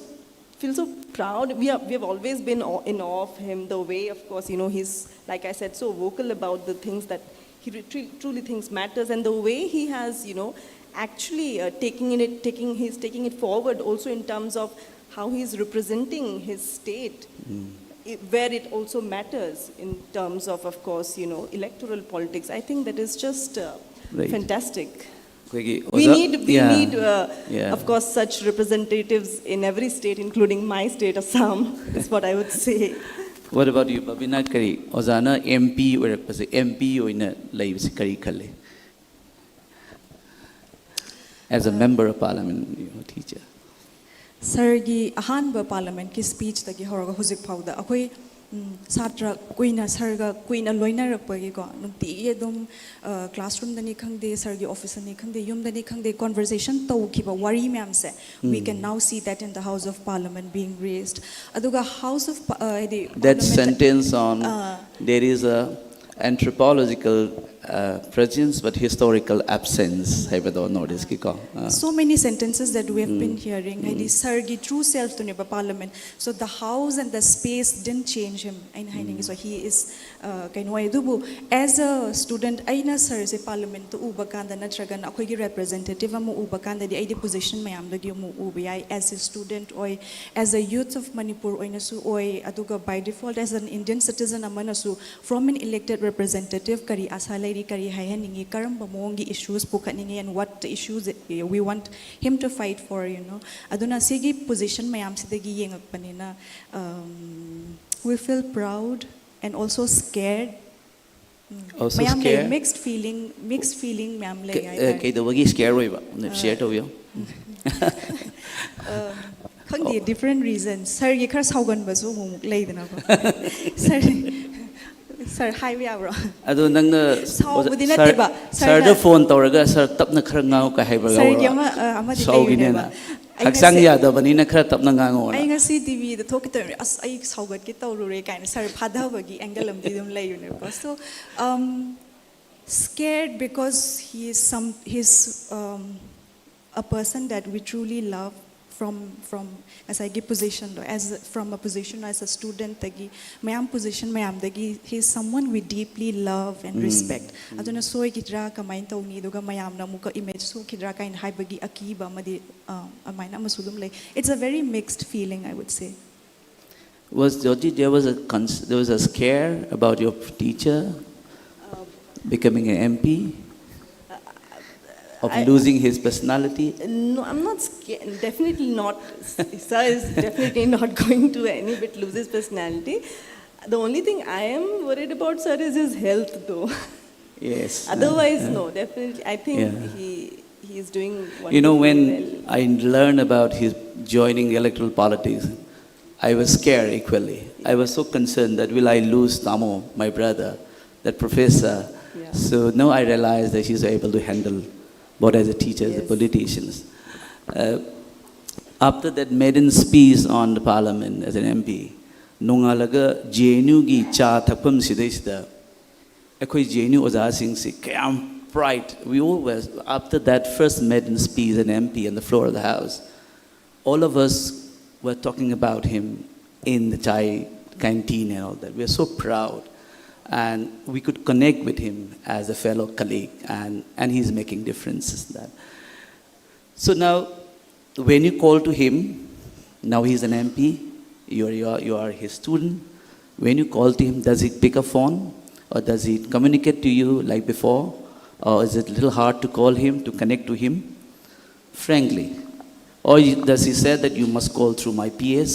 Feel so proud. We are. We have always been aw- in awe of him. The way, of course, you know, he's, like I said, so vocal about the things that he re- tru- truly thinks matters, and the way he has, you know, actually uh, taking in it, taking he's taking it forward also in terms of how he's representing his state, i- where it also matters in terms of, of course, you know, electoral politics. I think that is just uh, Right. fantastic. ꯑꯩꯈꯣꯏꯒꯤ We ꯑꯣꯖꯥ- need, we Yeah. need, uh, Yeah. of course, such representatives in every state, including my state, Assam, is what I would say. What about you, Babina? ꯀꯔꯤ ꯑꯣꯖꯥꯅ M P ꯑꯣꯏꯔꯛꯄꯁꯦ, M P ꯑꯣꯏꯅ ꯂꯩꯕꯁꯦ ꯀꯔꯤ ꯈꯜꯂꯤ? As a member of parliament, you know, teacher. ꯁꯥꯔꯒꯤ ꯑꯍꯥꯟꯕ ꯄꯥꯔꯂꯃꯦꯟꯠꯀꯤ ꯁ꯭ꯄꯤꯆꯇꯒꯤ ꯍꯧꯔꯒ ꯍꯧꯖꯤꯛ ꯐꯥꯎꯗ ꯑꯩꯈꯣꯏ ꯎꯝ, ꯁꯥꯇ꯭ꯔ ꯀꯨꯏꯅ ꯁꯥꯔꯒ ꯀꯨꯏꯅ ꯂꯣꯏꯅꯔꯛꯄꯒꯤꯀꯣ, ꯅꯨꯡꯇꯤꯒꯤ ꯑꯗꯨꯝ ꯀ꯭ꯂꯥꯁꯔꯨꯝꯗꯅꯤ ꯈꯪꯗꯦ, ꯁꯥꯔꯒꯤ ꯑꯣꯐꯤꯁꯇꯅꯤ ꯈꯪꯗꯦ, ꯌꯨꯝꯗꯅꯤ ꯈꯪꯗꯦ, ꯀꯣꯟꯚꯔꯁꯦꯁꯟ ꯇꯧꯈꯤꯕ ꯋꯥꯔꯤ ꯃꯌꯥꯝꯁꯦ, we can now see that in the House of Parliament being raised. ꯑꯗꯨꯒ House of Pa- ꯑ, ꯍꯥꯏꯗꯤ That parliament- sentence on ah. There is a anthropological uh, presence but historical absence ꯍꯥꯏꯕꯗꯣ ꯅꯣꯔꯠ ꯏꯁꯀꯤꯀꯣ. So many sentences that we have been hearing. ꯍꯥꯏꯗꯤ ꯁꯥꯔꯒꯤ ꯇ꯭ꯔꯨ ꯁꯦꯜꯐꯇꯨꯅꯦꯕ parliament. So the house and the space didn't change him. ꯑꯩꯅ ꯍꯥꯏꯅꯤꯡꯉꯤ, so he is ꯀꯩꯅꯣ ꯑꯣꯏ. ꯑꯗꯨꯕꯨ as a student ꯑꯩꯅ ꯁꯥꯔꯁꯦ ꯄꯥꯔꯂꯃꯦꯟꯠꯇ ꯎꯕ ꯀꯥꯟꯗ ꯅꯠꯇ꯭ꯔꯒꯅ ꯑꯩꯈꯣꯏꯒꯤ ꯔꯦꯄ꯭ꯔꯖꯦꯟꯇꯦꯇꯤꯚ ꯑꯃ ꯎꯕ ꯀꯥꯟꯗꯗꯤ ꯑꯩꯗꯤ ꯄꯣꯖꯤꯁꯟ ꯃꯌꯥꯝꯗꯒꯤ ꯑꯃꯨꯛ ꯎꯕ ꯌꯥꯏ. As a student ꯑꯣꯏ, as a youth of Manipur ꯑꯣꯏꯅꯁꯨ ꯑꯣꯏ, ꯑꯗꯨꯒ by default as an Indian citizen ꯑꯃꯅꯁꯨ from an elected representative ꯀꯔꯤ ꯑꯁꯥ ꯂꯩꯔꯤ, ꯀꯔꯤ ꯍꯥꯏꯍꯟꯅꯤꯡꯉꯤ, ꯀꯔꯝꯕ ꯃꯑꯣꯡꯒꯤ issues ꯄꯨꯈꯠꯅꯤꯡꯉꯤ, and what the issues we want him to fight for, you know. ꯑꯗꯨꯅ ꯁꯤꯒꯤ ꯄꯣꯖꯤꯁꯟ ꯃꯌꯥꯝꯁꯤꯗꯒꯤ ꯌꯦꯡꯉꯛꯄꯅꯤꯅ, um, we feel proud and also scared. Also ꯃꯌꯥꯝ ꯂꯩ. scared? Mixed feeling, mixed feeling ꯃꯌꯥꯝ ꯂꯩ ꯀ- ꯑ, ꯍꯥꯏꯇꯥꯔꯦ. ꯀꯩꯗꯧꯕꯒꯤ ꯁ꯭ꯀꯦꯌꯔ ꯑꯣꯏꯕ? ꯁꯤꯌꯔ ꯇꯧꯕꯤꯌꯣ. ꯈꯪꯗꯦ, different reasons. ꯁꯥꯔꯒꯤ ꯈꯔ ꯁꯥꯎꯒꯟꯕꯁꯨ ꯑꯃꯨꯛ ꯑꯃꯨꯛ ꯂꯩꯗꯅꯀꯣ. ꯁꯥꯔ, ꯁꯥꯔ ꯍꯥꯏꯕ ꯌꯥꯕ꯭ꯔꯣ? ꯑꯗꯣ ꯅꯪꯅ ꯁꯥꯎꯕꯗꯤ ꯁꯥꯔ- ꯅꯠꯇꯦꯕ, ꯁꯥꯔꯗ ꯁꯥꯔꯅ- ꯐꯣꯟ ꯇꯧꯔꯒ "ꯁꯥꯔ, ꯇꯞꯅ ꯈꯔ ꯉꯥꯡꯉꯨ" ꯀꯥꯏ ꯍꯥꯏꯕ꯭ꯔꯥ? ꯁꯥꯔꯒꯤ ꯑꯃ, ꯑ, ꯑꯃꯗꯤ ꯁꯥꯎꯒꯤꯅꯦꯅ. ꯂꯩꯕꯅꯦꯕ꯫ ꯑꯩ "ꯍꯛꯆꯥꯡ ꯉꯁꯤ- ꯌꯥꯗꯕꯅꯤꯅ ꯈꯔ ꯇꯞꯅ ꯉꯥꯡꯉꯣꯅ." ꯑꯩ ꯉꯁꯤ ꯇꯤꯚꯤꯗ ꯊꯣꯛꯀꯦ ꯇꯧꯔꯦ, "ꯑꯁ, ꯑꯩ ꯁꯥꯎꯒꯠꯀꯦ ꯇꯧꯔꯨꯔꯦ" ꯀꯥꯏꯅ ꯁꯥꯔ ꯐꯥꯊꯕꯒꯤ ꯑꯦꯡꯒꯜ ꯑꯃꯗꯤ ꯑꯗꯨꯝ ꯂꯩꯕꯅꯦꯕꯀꯣ. So, um, scared because he is some, he's, um, a person that we truly love from, from ꯉꯁꯥꯏꯒꯤ ꯄꯣꯖꯤꯁꯟꯗꯣ, as from a position as a student ꯇꯒꯤ, ꯃꯌꯥꯝ ꯄꯣꯖꯤꯁꯟ ꯃꯌꯥꯝꯗꯒꯤ, he is someone we deeply love and respect. ꯑꯗꯨꯅ ꯁꯣꯏꯈꯤꯗ꯭ꯔꯥ, ꯀꯃꯥꯏꯅ ꯇꯧꯅꯤ, ꯑꯗꯨꯒ ꯃꯌꯥꯝꯅ ꯑꯃꯨꯛꯀ ꯏꯃꯦꯖ ꯁꯣꯛꯈꯤꯗ꯭ꯔꯥ ꯀꯥꯏꯅ ꯍꯥꯏꯕꯒꯤ ꯑꯀꯤꯕ ꯑꯃꯗꯤ, ꯑ, ꯑꯗꯨꯃꯥꯏꯅ ꯑꯃꯁꯨ ꯑꯗꯨꯝ ꯂꯩ. It's a very mixed feeling, I would say. Was Jyoti, there was a cons- there was a scare about your teacher becoming an M P? of I- losing his personality? No, I'm not scared. Definitely not. Sir is definitely not going to any bit lose his personality. The only thing I am worried about, sir, is his health, though. Yes. Otherwise, Uh, no, definitely. I think Yeah. he he's doing. You know, Wonderfully when well. I learned about his joining electoral politics, I was scared equally. I was so concerned that will I lose Tamo, my brother, that professor. Yeah. So now I realize that he's able to handle both as a teacher, as a Yes. politician. Uh, after that maiden speech on the parliament as an M P, ꯅꯣꯡꯉꯥꯜꯂꯒ J N U ꯒꯤ ꯆꯥ ꯊꯛꯐꯝ ꯁꯤꯗꯩꯁꯤꯗ ꯑꯩꯈꯣꯏ J N U ꯑꯣꯖꯥꯁꯤꯡꯁꯤ ꯀꯌꯥꯝ pride, we all were, after that first maiden speech as an M P on the floor of the house, all of us were talking about him in the chai canteen and all that. We are so proud. And we could connect with him as a fellow colleague, and, and he's making differences in that. So now, when you call to him, now he's an M P, you're, you're, you are his student. When you call to him, does he pick a phone, or does he communicate to you like before? Or is it a little hard to call him, to connect to him? Frankly. Or you- does he say that you must call through my P S?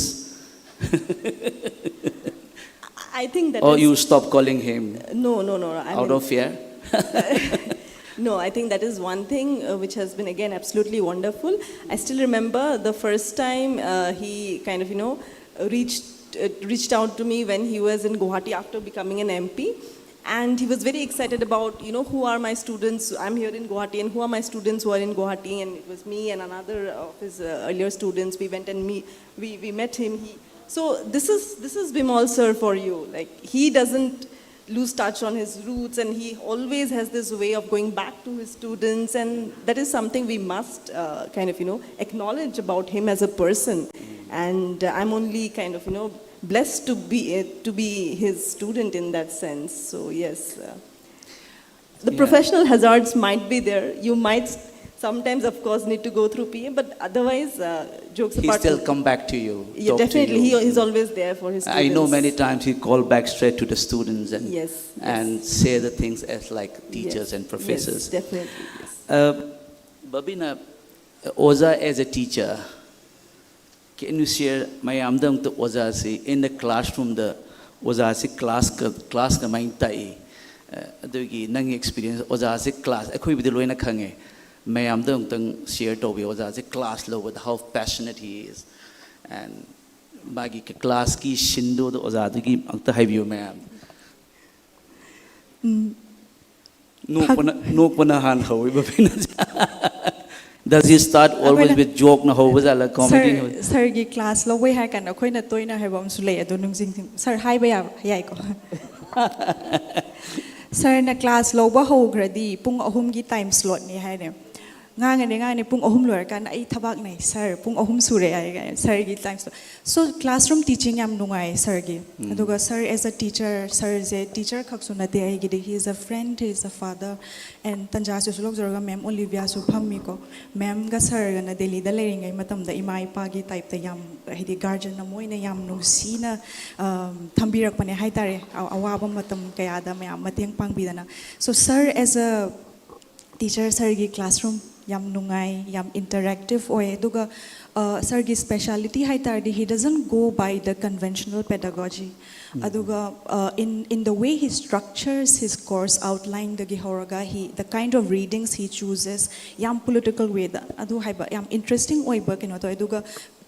I think that Or is- you stop calling him No, no, no. I out mean, of fear? No, I think that is one thing uh, which has been again absolutely wonderful. I still remember the first time uh, he kind of, you know, reached uh, reached out to me when he was in Guwahati after becoming an M P. And he was very excited about, you know, who are my students. I'm here in Guwahati, and who are my students who are in Guwahati? And it was me and another of his uh, earlier students. We went and meet, we, we met him. He, so this is this is Bimal sir for you. Like, he doesn't lose touch on his roots, and he always has this way of going back to his students, and that is something we must uh, kind of, you know, acknowledge about him as a person. And uh, I'm only kind of, you know, blessed to be uh, to be his student in that sense. So yes, uh, the Yeah. professional hazards might be there. You might sometimes, of course, need to go through P A, but otherwise, uh, jokes He apart. still from- come back to you. Yeah, Talk to definitely. you. He is always there for his students. I know many times he called back straight to the students and Yes, and yes. say the things as like teachers Yes, and professors. Yes, definitely. Yes. Uh, Babina, ꯑꯣꯖꯥ, as a teacher, can you share ꯃꯌꯥꯝꯗ ꯑꯃꯨꯛꯇ ꯑꯣꯖꯥꯁꯤ in the classroomꯗ ꯑꯣꯖꯥꯁꯤ class class ꯀꯃꯥꯏꯅ ꯇꯥꯛꯏ? ꯑꯗꯨꯒꯤ ꯅꯪꯒꯤ experience ꯑꯣꯖꯥꯁꯤ class ꯑꯩꯈꯣꯏꯕꯨꯗꯤ ꯂꯣꯏꯅ ꯈꯪꯉꯦ, ꯃꯌꯥꯝꯗ ꯑꯃꯨꯛꯇꯪ share ꯇꯧꯕꯤꯌꯨ꯫ ꯑꯣꯖꯥꯁꯤ class ꯂꯧꯕꯗ how passionate he is and ꯃꯥꯒꯤ classꯀꯤ ꯁꯤꯟꯗꯨꯗ ꯑꯣꯖꯥꯗꯨꯒꯤ ꯑꯃꯨꯛꯇ ꯍꯥꯏꯕꯤꯌꯨ ꯃꯌꯥꯝ꯫ ꯎꯝ, ꯅꯣꯛꯄꯅ ꯅꯣꯛꯄꯅ ꯍꯥꯟꯅ ꯍꯧꯋꯤ ꯕꯕꯤꯅ꯫ Does he start always ꯑꯩꯈꯣꯏꯅ with jokeꯅ ꯍꯧꯕ ꯖꯥꯠꯂ, comedy ꯁꯔ ꯍꯧ- ꯁꯔꯒꯤ class ꯂꯧꯕꯩ ꯍꯥꯏꯔ ꯀꯥꯟꯗ ꯑꯩꯈꯣꯏꯅ ꯇꯣꯏꯅ ꯍꯥꯏꯕ ꯑꯃꯁꯨ ꯂꯩ, ꯑꯗꯨ ꯅꯤꯡꯁꯤꯡ ꯁꯔ ꯍꯥꯏꯕ ꯌꯥꯕ ꯌꯥꯏꯀꯣ? ꯁꯔꯅ class ꯂꯧꯕ ꯍꯧꯈ꯭ꯔꯗꯤ ꯄꯨꯡ ꯑꯍꯨꯝꯒꯤ time slotꯅꯤ ꯍꯥꯏꯅꯦ꯫ ꯉꯥꯡꯉꯅꯤ ꯉꯥꯡꯉꯅꯤ, ꯄꯨꯡ ꯑꯍꯨꯝ ꯂꯣꯏꯔꯀꯥꯟꯗ ꯑꯩ ꯊꯕꯛ ꯂꯩ ꯁꯔ, ꯄꯨꯡ ꯑꯍꯨꯝ ꯁꯨꯔꯦ ꯍꯥꯏꯔꯒ ꯁꯔꯒꯤ time slot꯫ So classroom teaching ꯌꯥꯝ ꯅꯨꯡꯉꯥꯏ ꯁꯔꯒꯤ꯫ ꯑꯗꯨꯒ sir as a teacher, ꯁꯔꯁꯦ teacher ꯈꯛꯁꯨ ꯅꯠꯇꯦ ꯑꯩꯒꯤꯗꯤ, he is a friend, he is a father, and ꯇꯟꯖꯥꯁꯤꯁꯨ ꯂꯧꯖꯔꯒ ꯃꯦꯝ ꯑꯣꯂꯤꯚꯤꯌꯥꯁꯨ ꯐꯝꯃꯤꯀꯣ꯫ ꯃꯦꯝꯒ ꯁꯔꯒꯅ ꯗꯦꯜꯂꯤꯗ ꯂꯩꯔꯤꯉꯩ ꯃꯇꯝꯗ ꯏꯃꯥ ꯏꯄꯥꯒꯤ typeꯇ ꯌꯥꯝ, ꯍꯥꯏꯗꯤ guardian ꯑꯃ ꯑꯣꯏꯅ ꯌꯥꯝ ꯅꯨꯡꯁꯤꯅ ꯑ, ꯊꯝꯕꯤꯔꯛꯄꯅꯦ ꯍꯥꯏꯇꯥꯔꯦ꯫ ꯑ- ꯑꯋꯥꯕ ꯃꯇꯝ ꯀꯌꯥꯗ ꯃꯌꯥꯝ ꯃꯇꯦꯡ ꯄꯥꯡꯕꯤꯗꯅ꯫ So sir as a teacher, ꯁꯔꯒꯤ classroom ꯌꯥꯝ ꯅꯨꯡꯉꯥꯏ, ꯌꯥꯝ interactive ꯑꯣꯏ꯫ ꯑꯗꯨꯒ ꯑ, ꯁꯔꯒꯤ speciality ꯍꯥꯏ ꯇꯥꯔꯗꯤ he doesn't go by the conventional pedagogy. ꯑꯗꯨꯒ ꯑ, in in the way he structures his course outlineꯗꯒꯤ ꯍꯧꯔꯒ he the kind of readings he chooses ꯌꯥꯝ political wayꯗ ꯑꯗꯨ ꯍꯥꯏꯕ ꯌꯥꯝ interesting ꯑꯣꯏꯕ ꯀꯩꯅꯣ ꯇꯧꯋꯦ꯫ ꯑꯗꯨꯒ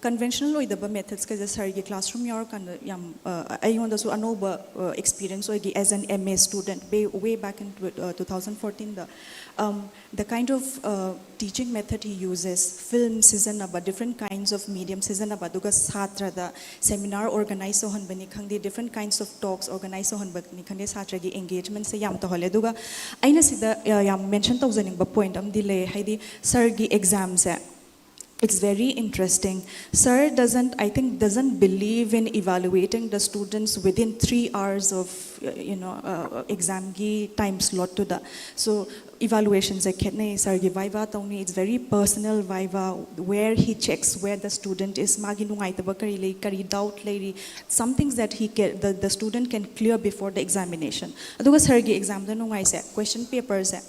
conventional ꯑꯣꯏꯗꯕ methodsꯀꯁꯦ ꯁꯔꯒꯤ classroom ꯌꯥꯎꯔꯀꯥꯟꯗ ꯌꯥꯝ ꯑ, ꯑꯩꯉꯣꯟꯗꯁꯨ ꯑꯅꯧꯕ ꯑ, experience ꯑꯣꯏꯈꯤ as an M A student way, way back in tw- uh, two thousand fourteenꯗ꯫ Um, the kind of uh, teaching method he uses, film ꯁꯤꯖꯤꯟꯅꯕ, different kinds of medium ꯁꯤꯖꯤꯟꯅꯕ, ꯑꯗꯨꯒ ꯁꯥꯇ꯭ꯔꯗ seminar organize ꯇꯧꯍꯟꯕꯅꯤ ꯈꯪꯗꯦ, different kinds of talks organize ꯇꯧꯍꯟꯕꯅꯤ ꯈꯪꯗꯦ, ꯁꯥꯇ꯭ꯔꯒꯤ engagementꯁꯦ ꯌꯥꯝ ꯇꯧꯍꯜꯂꯦ꯫ ꯑꯗꯨꯒ ꯑꯩꯅ ꯁꯤꯗ ꯑ, ꯌꯥꯝ mention ꯇꯧꯖꯅꯤꯡꯕ point ꯑꯃꯗꯤ ꯂꯩ, ꯍꯥꯏꯗꯤ ꯁꯔꯒꯤ examꯁꯦ, it's very interesting. Sir doesn't, I think, doesn't believe in evaluating the students within three hours of, uh, you know, uh, examꯒꯤ time slotꯇꯨꯗ꯫ So evaluationꯁꯦ ꯈꯦꯠꯅꯩ꯫ Sirꯒꯤ viva ꯇꯧꯅꯤ, it's very personal viva where he checks where the student is, ꯃꯥꯒꯤ ꯅꯨꯡꯉꯥꯏꯇꯕ ꯀꯔꯤ ꯂꯩ, ꯀꯔꯤ doubt ꯂꯩꯔꯤ, some things that he can, the, the student can clear before the examination. ꯑꯗꯨꯒ sirꯒꯤ examꯗ ꯅꯨꯡꯉꯥꯏꯁꯦ question paperꯁꯦ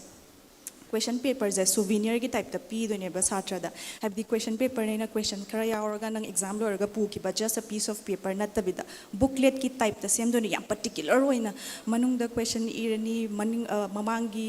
ꯀ꯭ꯋꯦꯁꯟ ꯄꯦꯄꯔꯁꯦ ꯁꯨꯚꯤꯅꯤꯌꯔꯒꯤ ꯇꯥꯏꯞꯇ ꯄꯤꯗꯣꯏꯅꯦꯕ ꯁꯥꯇ꯭ꯔꯗ꯫ ꯍꯥꯏꯕꯗꯤ ꯀ꯭ꯋꯦꯁꯟ ꯄꯦꯄꯔꯅꯦꯅ ꯀ꯭ꯋꯦꯁꯟ ꯈꯔ ꯌꯥꯎꯔꯒ ꯅꯪ ꯑꯦꯛꯖꯥꯝ ꯂꯣꯏꯔꯒ ꯄꯨꯈꯤꯕ, just a piece of paper ꯅꯠꯇꯕꯤꯗ ꯕꯨꯛꯂꯦꯠꯀꯤ ꯇꯥꯏꯞꯇ ꯁꯦꯝꯗꯣꯏꯅꯦ꯫ ꯌꯥꯝ ꯄꯔꯇꯤꯀꯨꯂꯔ ꯑꯣꯏꯅ ꯃꯅꯨꯡꯗ ꯀ꯭ꯋꯦꯁꯟ ꯏꯔꯅꯤ, ꯃꯅꯤꯡ ꯑ, ꯃꯃꯥꯡꯒꯤ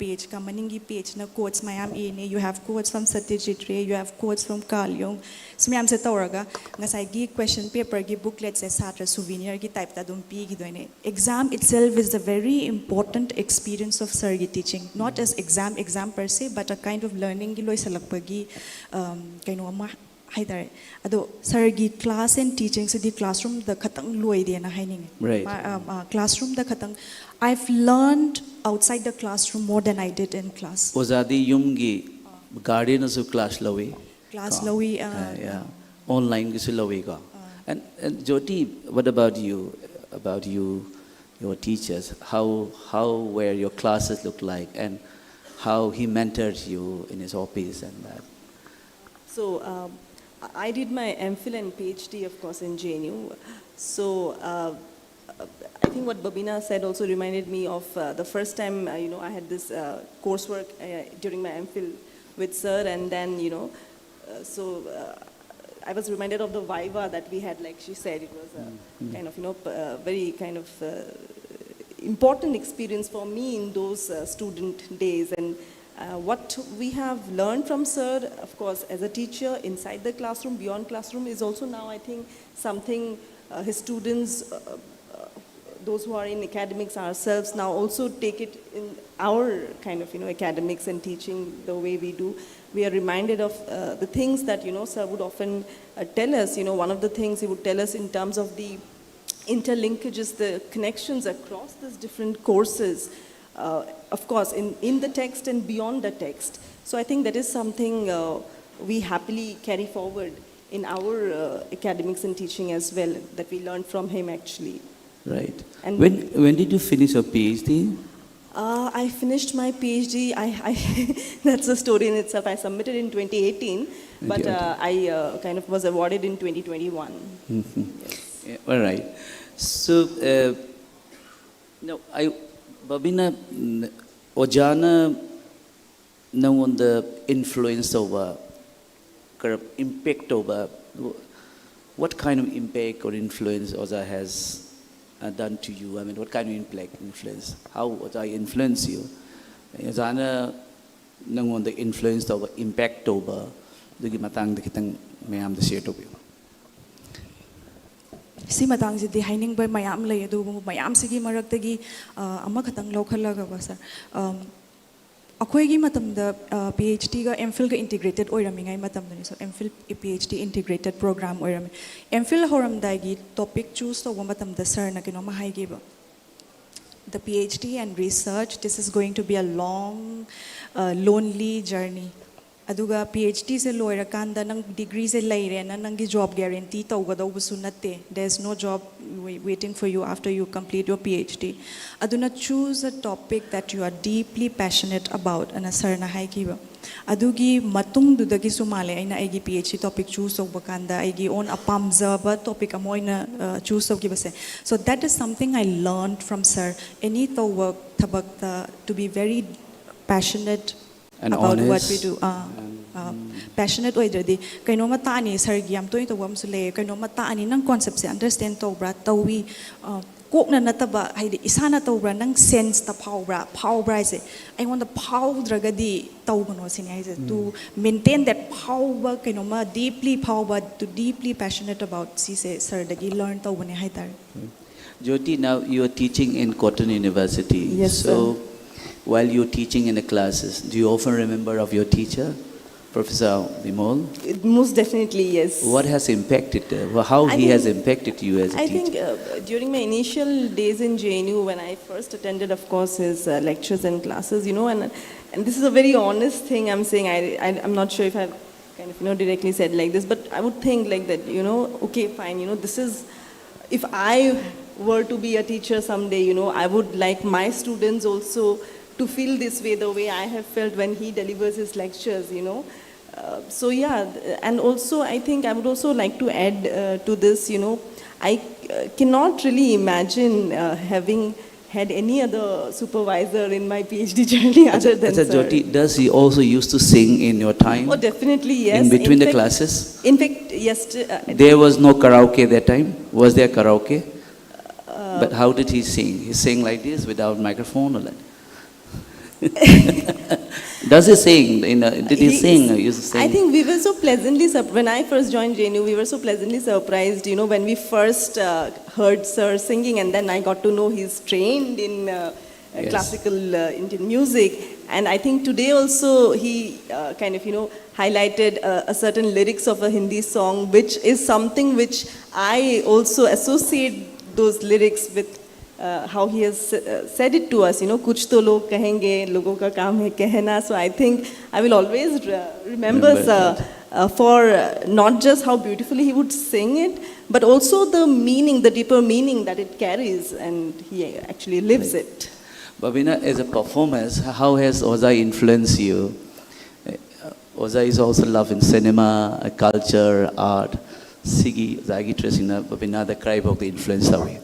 ꯄꯦꯖꯀ ꯃꯅꯤꯡꯒꯤ ꯄꯦꯖꯅ ꯀꯣꯠꯁ ꯃꯌꯥꯝ ꯏꯔꯅꯤ꯫ You have quotes from Satyajit Ray, you have quotes from Carl Jung, ꯁꯤ ꯃꯌꯥꯝꯁꯦ ꯇꯧꯔꯒ ꯉꯁꯥꯏꯒꯤ ꯀ꯭ꯋꯦꯁꯟ ꯄꯦꯄꯔꯒꯤ ꯕꯨꯛꯂꯦꯠꯁꯦ ꯁꯥꯇ꯭ꯔ ꯁꯨꯚꯤꯅꯤꯌꯔꯒꯤ ꯇꯥꯏꯞꯇ ꯑꯗꯨꯝ ꯄꯤꯈꯤꯗꯣꯏꯅꯦ꯫ Exam itself is the very important experience of ꯁꯥꯔꯒꯤ teaching, not as exam, exam per se, but a kind of learningꯒꯤ ꯂꯣꯏꯁꯤꯜꯂꯛꯄꯒꯤ ꯀꯩꯅꯣ ꯑꯃ ꯍꯥꯏꯇꯥꯔꯦ꯫ ꯑꯗꯣ ꯁꯥꯔꯒꯤ class and teachingꯁꯤꯗꯤ classroomꯗ ꯈꯇꯪ ꯂꯣꯏꯗꯦꯅ ꯍꯥꯏꯅꯤꯡꯉꯦ꯫ Right. Classroomꯗ ꯈꯇꯪ꯫ I've learned outside the classroom more than I did in class. ꯑꯣꯖꯥꯗꯤ ꯌꯨꯝꯒꯤ ꯒꯥꯔꯗꯦꯟꯗꯁꯨ class ꯂꯧꯏ꯫ Class ꯂꯧꯏ꯫ Onlineꯒꯤꯁꯨ ꯂꯧꯏꯀꯣ꯫ And, and Jyoti, what about you? About you, your teachers? How, how were your classes look like, and how he mentored you in his office and that? So um, I did my MPhil and PhD, of course, in J N U. So uh, I think what Babina said also reminded me of uh, the first time uh, you know I had this uh, coursework uh, during my MPhil with sir, and then you know, uh, so uh, I was reminded of the viva that we had. Like she said, it was a kind of you know p- uh, very kind of uh, important experience for me in those uh, student days, and uh, what we have learned from sir, of course, as a teacher, inside the classroom, beyond classroom, is also now, I think, something uh, his students, uh, uh, those who are in academics, ourselves now also take it in our kind of you know academics and teaching the way we do. We are reminded of uh, the things that you know sir would often uh, tell us. You know, one of the things he would tell us in terms of the interlinkages, the connections across these different courses, uh, of course, in, in the text and beyond the text. So I think that is something uh, we happily carry forward in our uh, academics and teaching as well, that we learned from him actually. Right. And When, when did you finish your PhD? Uh, I finished my PhD. I, I that's a story in itself. I submitted in twenty eighteen, but uh, I uh, kind of was awarded in twenty twenty-one. Yeah, all right. So, uh, no, I, Babina, mm, ꯑꯣꯖꯥꯅ ꯅꯪꯉꯣꯟꯗ ꯏꯟꯐ꯭ꯂꯨꯌꯦꯟꯁ ꯇꯧꯕ, ꯈꯔ ꯏꯝꯄꯦꯛ ꯇꯧꯕ, what kind of impact or influence ꯑꯣꯖꯥ has uh, done to you? I mean, what kind of impact, influence? How was I influence you? ꯑꯣꯖꯥꯅ ꯅꯪꯉꯣꯟꯗ ꯏꯟꯐ꯭ꯂꯨꯌꯦꯟꯁ ꯇꯧꯕ, ꯏꯝꯄꯦꯛ ꯇꯧꯕ, ꯑꯗꯨꯒꯤ ꯃꯇꯥꯡꯗ ꯈꯤꯇꯪ ꯃꯌꯥꯝꯗ ꯁꯤꯌꯔ ꯇꯧꯕꯤꯌꯨ꯫ ꯁꯤ ꯃꯇꯥꯡꯁꯤꯗꯤ ꯍꯥꯏꯅꯤꯡꯕ ꯃꯌꯥꯝ ꯂꯩ, ꯑꯗꯨꯕꯨ ꯃꯌꯥꯝꯁꯤꯒꯤ ꯃꯔꯛꯇꯒꯤ ꯑ, ꯑꯃꯈꯛꯇꯪ ꯂꯧꯈꯠꯂꯒꯀꯣ ꯁꯥꯔ, ꯑꯝ, ꯑꯩꯈꯣꯏꯒꯤ ꯃꯇꯝꯗ ꯄꯤ ꯑꯩꯆ ꯗꯤꯒ ꯑꯦꯝ ꯐꯤꯜꯒ ꯏꯟꯇꯤꯒ꯭ꯔꯦꯇꯦꯠ ꯑꯣꯏꯔꯝꯃꯤꯉꯩ ꯃꯇꯝꯗꯅꯤ꯫ So M Phil P H D integrated programme ꯑꯣꯏꯔꯝꯃꯤ꯫ ꯑꯦꯝ ꯐꯤꯜ ꯍꯧꯔꯝꯗꯥꯏꯒꯤ ꯇꯣꯄꯤꯛ ꯆꯨꯁ ꯇꯧꯕ ꯃꯇꯝꯗ ꯁꯥꯔꯅ ꯀꯩꯅꯣꯝꯃ ꯍꯥꯏꯈꯤꯕ, "The P H D and research, this is going to be a long, uh, lonely journey." ꯑꯗꯨꯒ ꯄꯤ ꯑꯩꯆ ꯗꯤꯁꯦ ꯂꯣꯏꯔꯀꯥꯟꯗ ꯅꯪ ꯗꯤꯒ꯭ꯔꯤꯁꯦ ꯂꯩꯔꯦꯅ ꯅꯪꯒꯤ ꯖꯣꯕ ꯒꯦꯔꯦꯟꯇꯤ ꯇꯧꯒꯗꯧꯕꯁꯨ ꯅꯠꯇꯦ꯫ There is no job waiting for you after you complete your P H D. ꯑꯗꯨꯅ choose a topic that you are deeply passionate about ꯑꯅ ꯁꯥꯔꯅ ꯍꯥꯏꯈꯤꯕ꯫ ꯑꯗꯨꯒꯤ ꯃꯇꯨꯡꯗꯨꯗꯒꯤꯁꯨ ꯃꯥꯜꯂꯦ ꯑꯩꯅ ꯑꯩꯒꯤ ꯄꯤ ꯑꯩꯆ ꯗꯤ ꯇꯣꯄꯤꯛ ꯆꯨꯁ ꯇꯧꯕ ꯀꯥꯟꯗ ꯑꯩꯒꯤ ꯑꯣꯟ ꯄꯥꯝꯖꯕ ꯇꯣꯄꯤꯛ ꯑꯃ ꯑꯣꯏꯅ ꯆꯨꯁ ꯇꯧꯈꯤꯕꯁꯦ꯫ So that is something I learned from sir. Any ꯇꯧꯕ ꯊꯕꯛꯇ to be very passionate And about what honest. We do. ꯑꯥ, ꯑꯥ, ꯄꯦꯁꯅꯦꯠ ꯑꯣꯏꯗ꯭ꯔꯗꯤ ꯀꯩꯅꯣꯝꯃ ꯇꯥꯛꯑꯅꯤ꯫ ꯁꯥꯔꯒꯤ ꯌꯥꯝ ꯇꯣꯏꯅ ꯇꯧꯕ ꯑꯃꯁꯨ ꯂꯩꯌꯦ, ꯀꯩꯅꯣꯝꯃ ꯇꯥꯛꯑꯅꯤ, ꯅꯪ ꯀꯣꯟꯁꯦꯞꯁꯦ ꯑꯟꯗꯔꯁꯇꯦꯟ ꯇꯧꯕ꯭ꯔꯥ? ꯇꯧꯏ꯫ ꯑꯥ, ꯀꯣꯛꯅ ꯅꯠꯇꯕ, ꯍꯥꯏꯗꯤ ꯏꯁꯥꯅ ꯇꯧꯕ꯭ꯔꯥ, ꯅꯪ ꯁꯦꯟꯁꯇ ꯐꯥꯎꯕ꯭ꯔꯥ? ꯐꯥꯎꯕ꯭ꯔꯥ ꯍꯥꯏꯁꯦ ꯑꯩꯉꯣꯟꯗ ꯐꯥꯎꯗ꯭ꯔꯒꯗꯤ ꯇꯧꯒꯅꯣ ꯁꯤꯅꯤ ꯍꯥꯏꯁꯦ꯫ To maintain that ꯐꯥꯎꯕ, ꯀꯩꯅꯣꯝꯃ deeply ꯐꯥꯎꯕ, to deeply passionate about ꯁꯤꯁꯦ ꯁꯥꯔꯗꯒꯤ ꯂꯔꯟ ꯇꯧꯕꯅꯦ ꯍꯥꯏꯇꯥꯔꯦ꯫ Jyoti, now you are teaching in Cotton University. Yes, So, while you're teaching in the classes, do you often remember of your teacher, Professor Bimol? Most definitely, yes. What has impacted, uh, how I he has think- impacted you as a I teacher? Think uh, during my initial days in J N U, when I first attended, of course, his uh, lectures and classes, you know, and and this is a very honest thing I'm saying. I, I I'm not sure if I've kind of, you know, directly said like this, but I would think like that, you know, okay, fine, you know, this is, if I were to be a teacher someday, you know, I would like my students also to feel this way, the way I have felt when he delivers his lectures, you know. Uh, so yeah, th- and also I think I would also like to add uh, to this, you know, I uh, cannot really imagine uh, having had any other supervisor in my PhD journey other than Acha, sir. Jyoti, does he also used to sing in your time? Oh, definitely, yes. In between In the fact- classes? In fact, yes. Uh, There was no karaoke that time. Was there karaoke? uh, But how did he sing? He sang like this without microphone or like? Does he sing? In a, did he, He- sing? He used to sing. I think we were so pleasantly surprised. When I first joined J N U, we were so pleasantly surprised, you know, when we first uh, heard Sir singing, and then I got to know he's trained in uh, uh, Yes. classical uh, Indian music. And I think today also he uh, kind of, you know, highlighted uh, a certain lyrics of a Hindi song, which is something which I also associate those lyrics with uh, how he has uh, said it to us, you know, "Kuch to log kahenge, logon ka kaam hai kehna." So I think I will always uh, remember Remember Sir that. Uh, for uh, not just how beautifully he would sing it, but also the meaning, the deeper meaning that it carries, and he actually lives it. Babina, as a performance, how has Ojai influenced you? Uh, Ojai is also love in cinema, uh, culture, art. ꯁꯤꯒꯤ ꯑꯣꯖꯥꯒꯤ ꯗ꯭ꯔꯦꯁꯁꯤꯡꯅ ꯕꯕꯤꯅꯥꯗ ꯀꯔꯥꯏꯐꯥꯎꯗ ꯏꯟꯐ꯭ꯂꯨꯌꯦꯟꯁ ꯇꯧꯏ?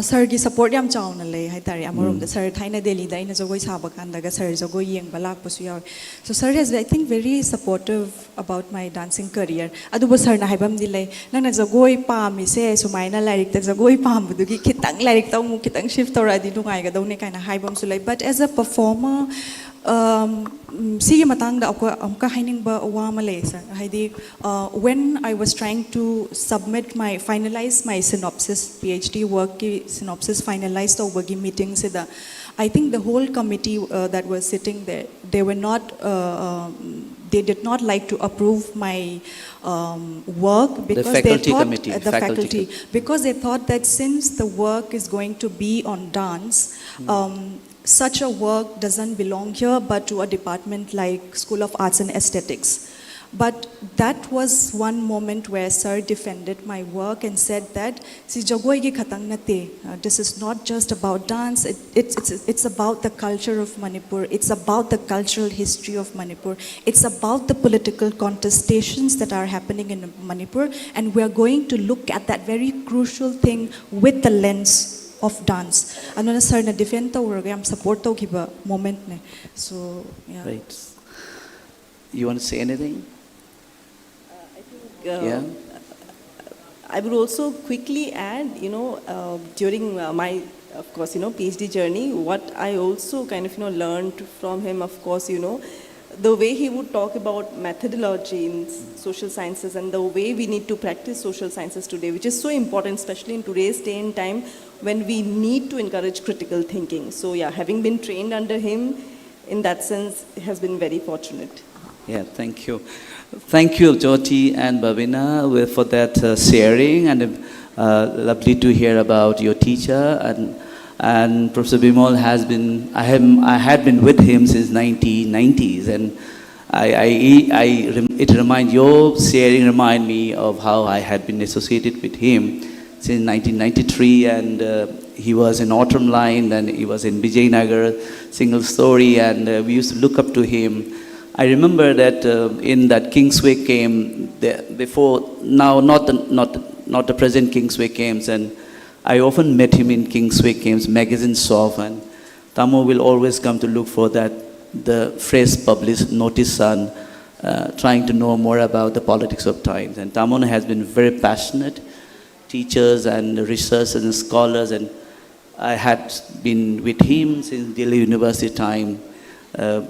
ꯁꯔꯒꯤ ꯁꯄꯣꯔꯠ ꯌꯥꯝ ꯆꯥꯎꯅ ꯂꯩ ꯍꯥꯏꯇꯥꯔꯦ꯫ ꯑꯃꯔꯣꯝꯗ ꯁꯔ ꯊꯥꯏꯅ ꯗꯦꯜꯂꯤꯗ ꯑꯩꯅ ꯖꯒꯣꯏ ꯁꯥꯕ ꯀꯥꯟꯗꯒ ꯁꯔ ꯖꯒꯣꯏ ꯌꯦꯡꯕ ꯂꯥꯛꯄꯁꯨ ꯌꯥꯎꯋꯦ꯫ So sir has, I think, very supportive about my dancing career. ꯑꯗꯨꯕꯨ ꯁꯔꯅ ꯍꯥꯏꯕ ꯑꯃꯗꯤ ꯂꯩ, "ꯅꯪꯅ ꯖꯒꯣꯏ ꯄꯥꯝꯃꯤꯁꯦ ꯁꯨꯃꯥꯏꯅ ꯂꯥꯏꯔꯤꯛꯇ ꯖꯒꯣꯏ ꯄꯥꯝꯕꯗꯨꯒꯤ ꯈꯤꯇꯪ ꯂꯥꯏꯔꯤꯛꯇ ꯑꯃꯨꯛ ꯈꯤꯇꯪ ꯁꯤꯐ ꯇꯧꯔꯛꯑꯗꯤ ꯅꯨꯡꯉꯥꯏꯒꯗꯧꯅꯦ" ꯀꯥꯏꯅ ꯍꯥꯏꯕ ꯑꯃꯁꯨ ꯂꯩ꯫ But as a performer, ꯎꯝ, ꯁꯤꯒꯤ ꯃꯇꯥꯡꯗ ꯑꯩꯈꯣꯏ ꯑꯃꯨꯛꯀ ꯍꯥꯏꯅꯤꯡꯕ ꯋꯥ ꯑꯃ ꯂꯩ ꯁꯔ, ꯍꯥꯏꯗꯤ, uh, when I was trying to submit my, finalize my synopsis, PhD workꯀꯤ synopsis finalize ꯇꯧꯕꯒꯤ meetingꯁꯤꯗ, I think the whole committee uh, that was sitting there, they were not, uh, um, they did not like to approve my um, work because they faculty thought, committee, uh, the faculty faculty, because they thought that since the work is going to be on dance, um, such a work doesn't belong here but to a department like School of Arts and Aesthetics. But that was one moment where sir defended my work and said that, "ꯁꯤ ꯖꯒꯣꯏꯒꯤ ꯈꯛꯇꯪ ꯅꯠꯇꯦ, uh, this is not just about dance, it, it's, it's, it's about the culture of Manipur, it's about the cultural history of Manipur, it's about the political contestations that are happening in Manipur, and we are going to look at that very crucial thing with the lens of dance. ꯑꯗꯨꯅ ꯁꯔꯅ ꯗꯤꯐꯦꯟ ꯇꯧꯔꯒ ꯌꯥꯝ ꯁꯄꯣꯔꯠ ꯇꯧꯈꯤꯕ ꯃꯣꯃꯦꯟꯠꯅꯦ. So yeah. Right. You want to say anything? Uh, Yeah. I would also quickly add, you know, uh, during uh, my, of course, you know, PhD journey, what I also kind of, you know, learned from him, of course, you know, the way he would talk about methodology in social sciences and the way we need to practice social sciences today, which is so important, especially in today's day and time when we need to encourage critical thinking. So, yeah, having been trained under him, in that sense, has been very fortunate. Yeah, thank you. Thank you, Jyoti and Babina, with- for that uh, sharing, and uh, lovely to hear about your teacher. And and Professor Bimol has been, I have, I had been with him since nineteen nineties, and I, I, I rem- it remind your sharing remind me of how I had been associated with him since nineteen ninety-three, and uh, he was in Autumn Line, then he was in Vijaynagar, single story, and uh, we used to look up to him. I remember that uh, in that Kingsway camp, the, before now, not the, not not the present Kingsway camps, and I often met him in Kingsway camps, magazine shop, and Tamo will always come to look for that the fresh published notice on uh, trying to know more about the politics of times. And Tamo has been very passionate, teachers and researchers and scholars, and I had been with him since Delhi University time. Uh,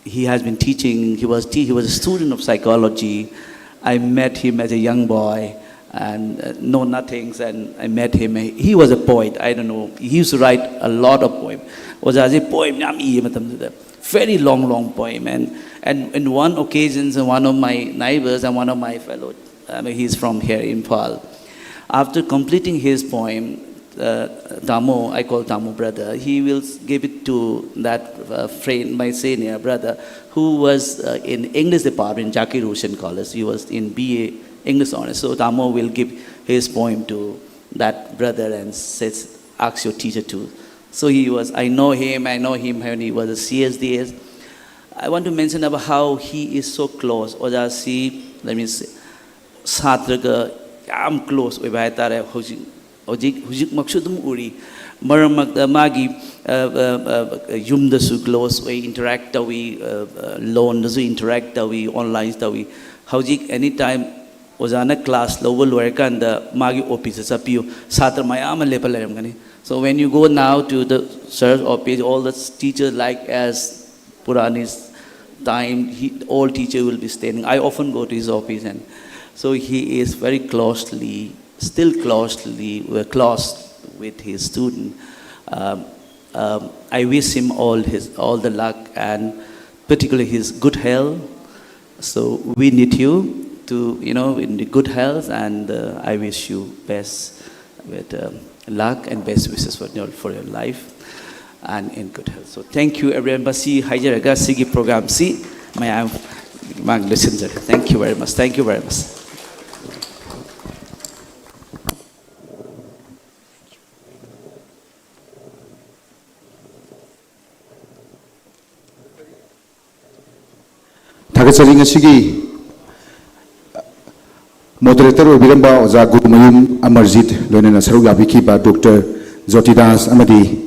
he has been teaching. He was te- he was a student of psychology. I met him as a young boy and uh, know nothings, and I met him. He was a poet. I don't know. He used to write a lot of poem. ꯑꯣꯖꯥꯁꯦ ꯄꯣꯏꯝ ꯌꯥꯝ ꯏꯌꯦ ꯃꯇꯝꯗꯨꯗ, very long, long poem. And and in one occasion, one of my neighbors and one of my fellow, I mean, he's from here, Imphal. After completing his poem, uh, Tamo, I call Tamo brother, he will give it to that uh, friend, my senior brother, who was uh, in English department, Zakir Hussain College. He was in B A English honors. So Tamo will give his poem to that brother and says, "Ask your teacher to." So he was, I know him, I know him when he was a C S D S. I want to mention about how he is so close. ꯑꯣꯖꯥꯁꯤ, let me say, ꯁꯥꯇ꯭ꯔꯒ ꯌꯥꯝ close ꯑꯣꯏꯕ ꯍꯥꯏꯇꯥꯔꯦ꯫ ꯍꯧꯖꯤꯛ ꯍꯧꯖꯤꯛ ꯍꯧꯖꯤꯛꯃꯛꯁꯨ ꯑꯗꯨꯝ ꯎꯔꯤ꯫ ꯃꯔꯛ ꯃꯔꯛꯇ ꯃꯥꯒꯤ ꯑ, ꯑ, ꯑ, ꯌꯨꯝꯗꯁꯨ ꯀ꯭ꯂꯣꯁ ꯑꯣꯏ, ꯏꯟꯇꯔꯦꯛ ꯇꯧꯏ, ꯑ, ꯑ, ꯂꯣꯟꯗꯁꯨ ꯏꯟꯇꯔꯦꯛ ꯇꯧꯏ, ꯑꯣꯟꯂꯥꯏꯟ ꯇꯧꯏ꯫ ꯍꯧꯖꯤꯛ ꯑꯦꯅꯤ ꯇꯥꯏꯝ ꯑꯣꯖꯥꯅ ꯀ꯭ꯂꯥꯁ ꯂꯧꯕ ꯂꯣꯏꯔꯀꯥꯟꯗ ꯃꯥꯒꯤ ꯑꯣꯐꯤꯁꯇ ꯆꯠꯄꯤꯌꯨ, ꯁꯥꯇ꯭ꯔ ꯃꯌꯥꯝ ꯑꯃ ꯂꯦꯞꯄ ꯂꯩꯔꯝꯒꯅꯤ꯫ So when you go now to the sir's office, all the teachers, like as Purani's time, he, all teacher will be standing. I often go to his office, and so he is very closely, still closely, uh, close with his student. Um, um, I wish him all his, all the luck, and particularly his good health. So we need you to, you know, in the good health, and, uh, I wish you best with, um, luck and best wishes for your, for your life and in good health. So thank you everyone. ꯃꯁꯤ ꯍꯥꯏꯖꯔꯒ ꯁꯤꯒꯤ ꯄ꯭ꯔꯣꯒ꯭ꯔꯥꯝꯁꯤ ꯃꯌꯥꯝ ꯃꯥꯡ ꯂꯣꯏꯁꯤꯟꯖꯔꯦ꯫ Thank you very much. Thank you very much. ꯊꯥꯒꯠꯆꯔꯤ꯫ ꯉꯁꯤꯒꯤ ꯃꯣꯗꯔꯦꯇꯔ ꯑꯣꯏꯕꯤꯔꯝꯕ ꯑꯣꯖꯥ ꯒꯨꯔꯨꯃꯌꯨꯝ ꯑꯃꯔꯖꯤꯠ, ꯂꯣꯏꯅꯅ ꯁꯔꯨꯛ ꯌꯥꯕꯤꯈꯤꯕ ꯗꯣꯛꯇꯔ ꯖꯣꯇꯤꯗꯥꯁ ꯑꯃꯗꯤ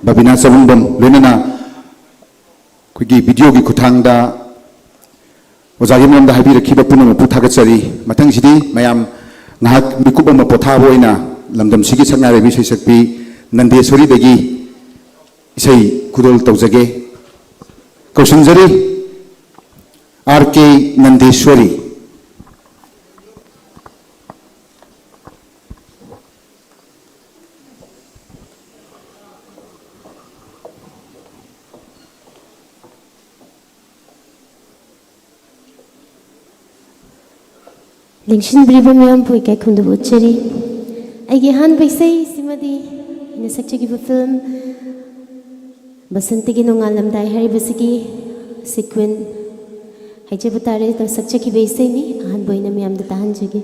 ꯕꯕꯤꯅꯥ ꯆꯕꯨꯡꯕꯝ, ꯂꯣꯏꯅꯅ ꯑꯩꯈꯣꯏꯒꯤ ꯚꯤꯗꯤꯑꯣꯒꯤ ꯈꯨꯠꯊꯥꯡꯗ ꯑꯣꯖꯥꯒꯤ ꯃꯔꯝꯗ ꯍꯥꯏꯕꯤꯔꯛꯈꯤꯕ ꯄꯨꯝꯅꯃꯛꯄꯨ ꯊꯥꯒꯠꯆꯔꯤ꯫ ꯃꯊꯪꯁꯤꯗꯤ ꯃꯌꯥꯝ ꯉꯥꯏꯍꯥꯛ ꯃꯤꯀꯨꯞ ꯑꯃ ꯄꯣꯊꯥꯕ ꯑꯣꯏꯅ ꯂꯝꯗꯝꯁꯤꯒꯤ ꯁꯛꯅꯥꯏꯔꯕꯤ ꯏꯁꯩꯁꯛꯄꯤ ꯅꯟꯗꯦꯁꯣꯔꯤꯗꯒꯤ ꯏꯁꯩ ꯈꯨꯗꯣꯜ ꯇꯧꯖꯒꯦ꯫ ꯀꯧꯁꯤꯟꯖꯔꯤ, ꯑꯥꯔ ꯀꯦ ꯅꯟꯗꯦꯁꯣꯔꯤ꯫ ꯂꯦꯡꯁꯤꯟꯕꯤꯔꯤꯕ ꯃꯤꯌꯥꯝꯕꯨ ꯏꯀꯥꯏ ꯈꯨꯝꯅꯕ ꯎꯠꯆꯔꯤ꯫ ꯑꯩꯒꯤ ꯑꯍꯥꯟꯕ ꯏꯁꯩ ꯁꯤꯃꯗꯤ ꯑꯩꯅ ꯁꯛꯆꯈꯤꯕ ꯐꯤꯂꯝ ꯕꯁꯟꯇꯒꯤ ꯅꯣꯡꯉꯥꯜꯂꯝꯗꯥꯏ ꯍꯥꯏꯔꯤꯕꯁꯤꯒꯤ ꯁꯤꯀ꯭ꯋꯦꯟ ꯍꯥꯏꯖꯕ ꯇꯥꯔꯦ꯫ ꯁꯛꯆꯈꯤꯕ ꯏꯁꯩꯅꯤ꯫ ꯑꯍꯥꯟꯕ ꯑꯣꯏꯅ ꯃꯤꯌꯥꯝꯗ ꯇꯥꯍꯟꯖꯒꯦ꯫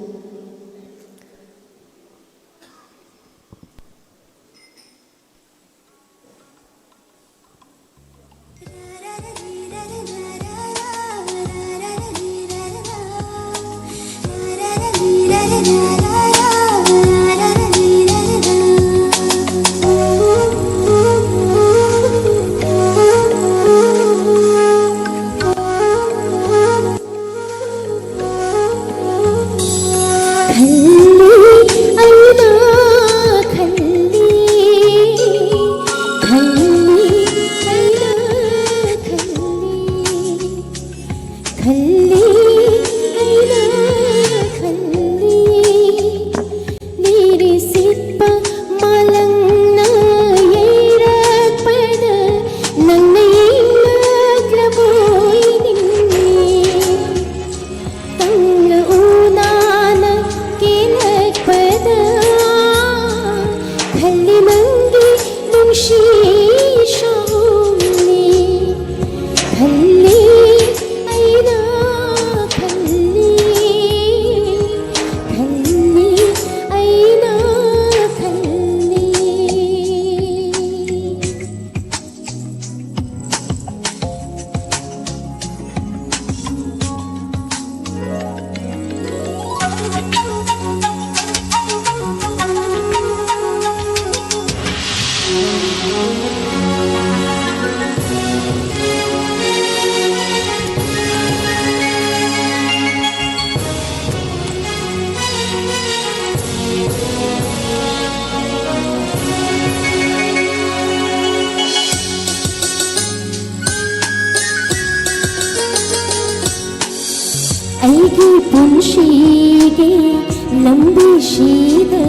ꯂꯝꯕꯤꯁꯤꯗ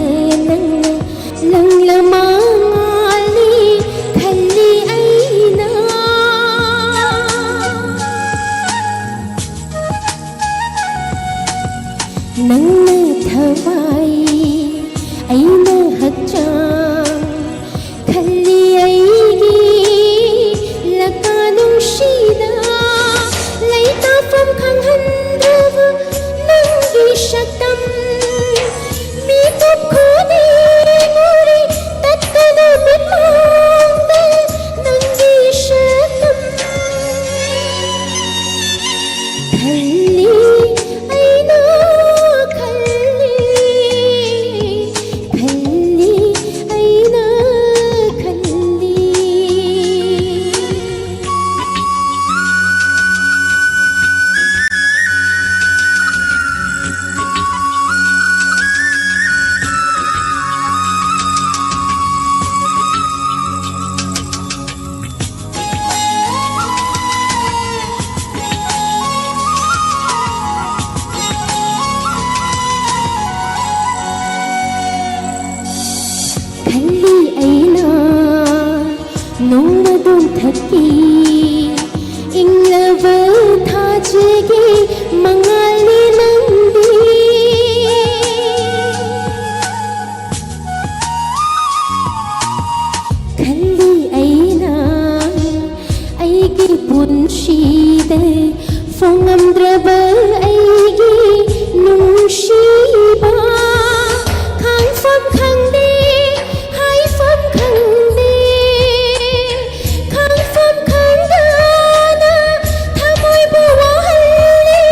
ꯅꯪꯅ ꯂꯪꯂ ꯃꯉꯥꯜꯂꯤ ꯈꯜꯂꯤ ꯑꯩꯅ꯫ ꯅꯪꯅ ꯊꯋꯥꯏ, ꯑꯩꯅ ꯍꯛꯆꯥꯡ, ꯈꯜꯂꯤ ꯑꯩꯒꯤ ꯂꯀꯥ ꯅꯨꯡꯁꯤꯗ꯫ ꯂꯩꯇꯥꯐꯝ ꯈꯪꯍꯟꯗ꯭ꯔꯕ ꯅꯪꯒꯤ ꯁꯛꯇꯝ꯫ ꯃꯤꯀꯨꯞ ꯈꯨꯗꯤꯡ ꯎꯔꯤ ꯇꯠꯇꯅ ꯃꯤꯠꯃꯥꯡꯗ ꯅꯪꯒꯤ ꯁꯛꯇꯝ꯫ ꯈꯜꯂꯤ ꯑꯩꯅ ꯈꯜꯂꯤ, ꯈꯜꯂꯤ ꯑꯩꯅ ꯈꯜꯂꯤ꯫ ꯈꯜꯂꯤ ꯑꯩꯅ ꯅꯣꯡꯃꯗꯣꯝ ꯊꯛꯀꯤ ꯏꯪꯂꯕ ꯊꯥꯖꯒꯤ ꯃꯉꯥꯜꯅꯤ ꯅꯪꯗꯤ꯫ ꯈꯜꯂꯤ ꯑꯩꯅ ꯑꯩꯒꯤ ꯄꯨꯟꯁꯤꯗ ꯐꯣꯡꯉꯝꯗ꯭ꯔꯕ ꯑꯩꯒꯤ ꯅꯨꯡꯁꯤꯕ꯫ ꯈꯪꯐꯝ ꯈꯪꯗꯦ, ꯍꯥꯏꯐꯝ ꯈꯪꯗꯦ, ꯈꯪꯐꯝ ꯈꯪꯗꯅ ꯊꯃꯣꯏꯕꯨ ꯋꯥꯍꯜꯂꯤ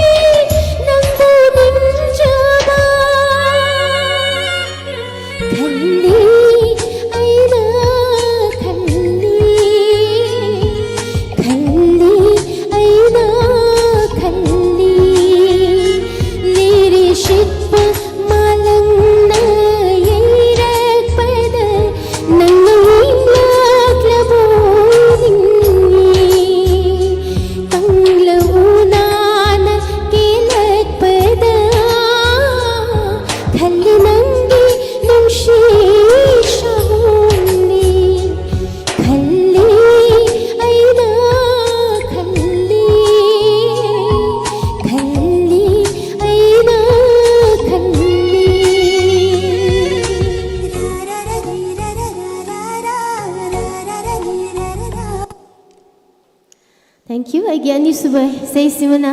ꯁꯨꯕ ꯏꯁꯩꯁꯤꯃꯅ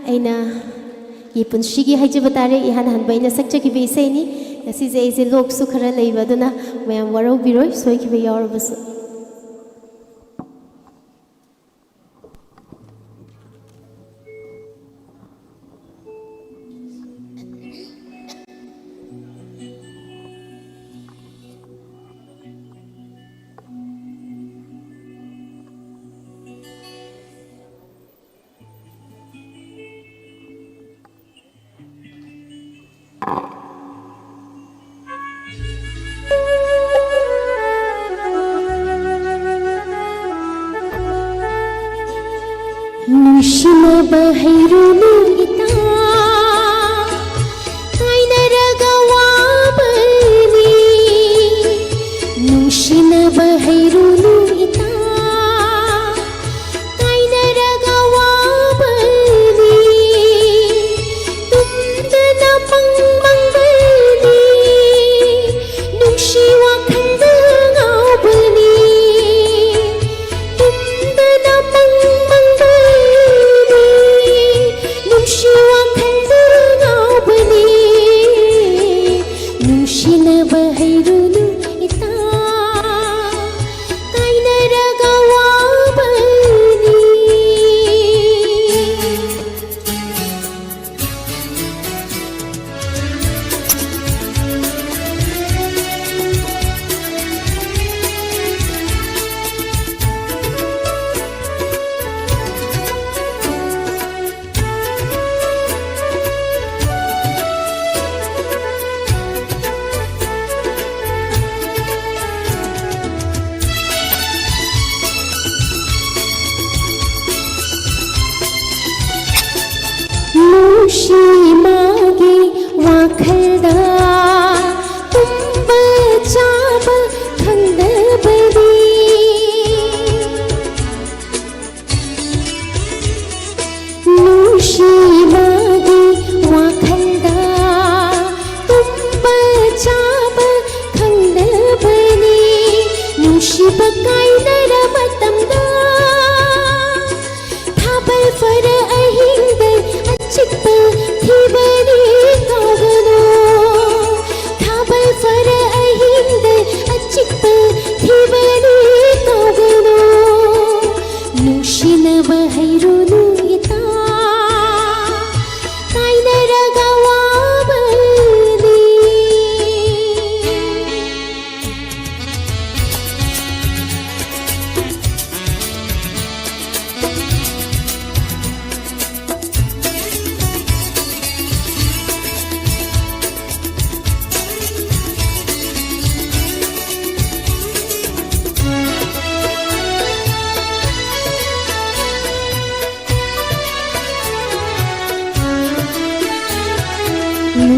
ꯑꯩꯅ ꯌꯦ ꯄꯨꯟꯁꯤꯒꯤ ꯍꯥꯏꯖꯕ ꯇꯥꯔꯦ, ꯏꯍꯥꯟ ꯍꯥꯟꯕ ꯑꯩꯅ ꯁꯛꯆꯈꯤꯕ ꯏꯁꯩꯅꯤ꯫ ꯉꯁꯤꯁꯦ ꯑꯩꯁꯦ ꯂꯣꯛꯁꯨ ꯈꯔ ꯂꯩꯕ, ꯑꯗꯨꯅ ꯃꯌꯥꯝ ꯋꯥꯔꯧꯕꯤꯔꯣꯏ ꯁꯣꯏꯈꯤꯕ ꯌꯥꯎꯔꯕꯁꯨ꯫ ꯅꯨꯡꯁꯤꯅꯕ ꯍꯩꯔꯨꯅꯨ ꯏꯇꯥ, ꯀꯥꯏꯅꯔꯒ ꯋꯥꯕꯅꯤ꯫ ꯅꯨꯡꯁꯤꯅꯕ ꯍꯩꯔꯨꯅꯨ ꯏꯇꯥ, ꯀꯥꯏꯅꯔꯒ ꯋꯥꯕꯅꯤ꯫ ꯇꯨꯝꯗꯅ ꯃꯪ ꯃꯪꯕ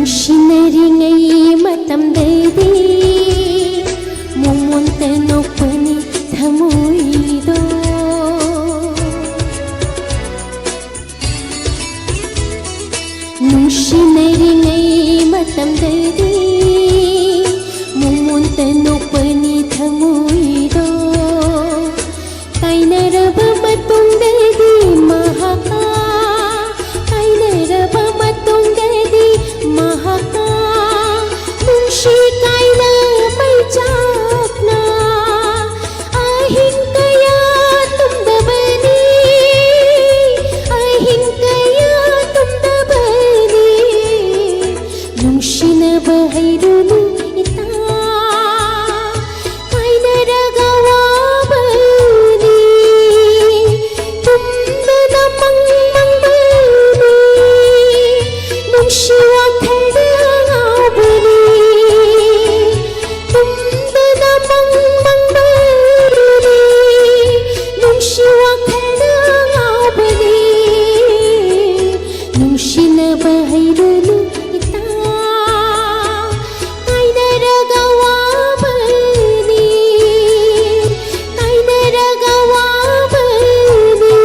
ꯅꯨꯡꯁꯤꯅꯔꯤꯉꯩ ꯃꯇꯝꯗꯗꯤ ꯃꯣꯃꯣꯟꯇ ꯅꯣꯛꯄꯅꯤ ꯊꯃꯣꯏꯗꯣ꯫ ꯅꯨꯡꯁꯤꯅꯔꯤꯉꯩ ꯃꯇꯝꯗꯗꯤ ꯃꯣꯃꯣꯟꯇ ꯅꯣꯛꯄꯅꯤ ꯊꯃꯣꯏꯗꯣ꯫ ꯀꯥꯏꯅꯔꯕ ꯃꯇꯨꯡꯗꯗꯤ ꯃꯍꯥꯛꯀ, ꯀꯥꯏꯅꯔꯕ ꯃꯇꯨꯡꯗꯗꯤ ꯃꯍꯥꯛꯀ ꯅꯨꯡꯁꯤ ꯀꯥꯏꯅ ꯃꯩꯆꯥꯛꯅ ꯑꯍꯤꯡ ꯀꯌꯥ ꯇꯨꯝꯗꯕꯅꯤ, ꯑꯍꯤꯡ ꯀꯌꯥ ꯇꯨꯝꯗꯕꯅꯤ꯫ ꯅꯨꯡꯁꯤꯅꯕ ꯍꯩꯔꯨꯅꯨ ꯏꯇꯥ, ꯀꯥꯏꯅꯔꯒ ꯋꯥꯕꯅꯤ꯫ ꯇꯨꯝꯗꯅ ꯃꯪ ꯃꯪꯕꯅꯤ, ꯅꯨꯡꯁꯤ ꯋꯥꯈꯜꯗ ꯉꯥꯎꯕꯅꯤ꯫ ꯇꯨꯝꯗꯅ ꯃꯪ ꯃꯪꯕꯅꯤ, ꯅꯨꯡꯁꯤ ꯋꯥꯈꯜꯗ ꯉꯥꯎꯕꯅꯤ꯫ ꯅꯨꯡꯁꯤꯅꯕ ꯍꯩꯔꯨꯅꯨ ꯏꯇꯥ, ꯀꯥꯏꯅꯔꯒ ꯋꯥꯕꯅꯤ, ꯀꯥꯏꯅꯔꯒ ꯋꯥꯕꯅꯤ,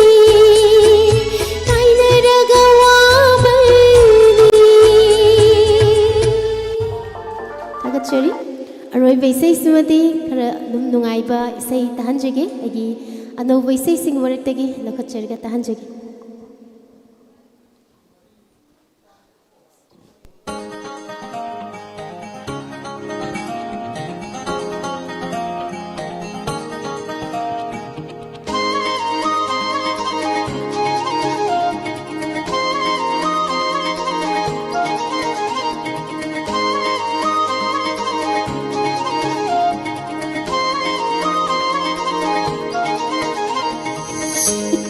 ꯀꯥꯏꯅꯔꯒ ꯋꯥꯕꯅꯤ꯫ ꯊꯥꯒꯠꯆꯔꯤ꯫ ꯑꯔꯣꯏꯕ ꯏꯁꯩꯁꯤꯃꯗꯤ ꯈꯔ ꯑꯗꯨꯝ ꯅꯨꯡꯉꯥꯏꯕ ꯏꯁꯩ ꯇꯥꯍꯟꯖꯒꯦ꯫ ꯑꯩꯒꯤ ꯑꯅꯧꯕ ꯏꯁꯩꯁꯤꯡ ꯃꯔꯛꯇꯒꯤ ꯂꯧꯈꯠꯆꯔꯒ ꯇꯥꯍꯟꯖꯒꯦ꯫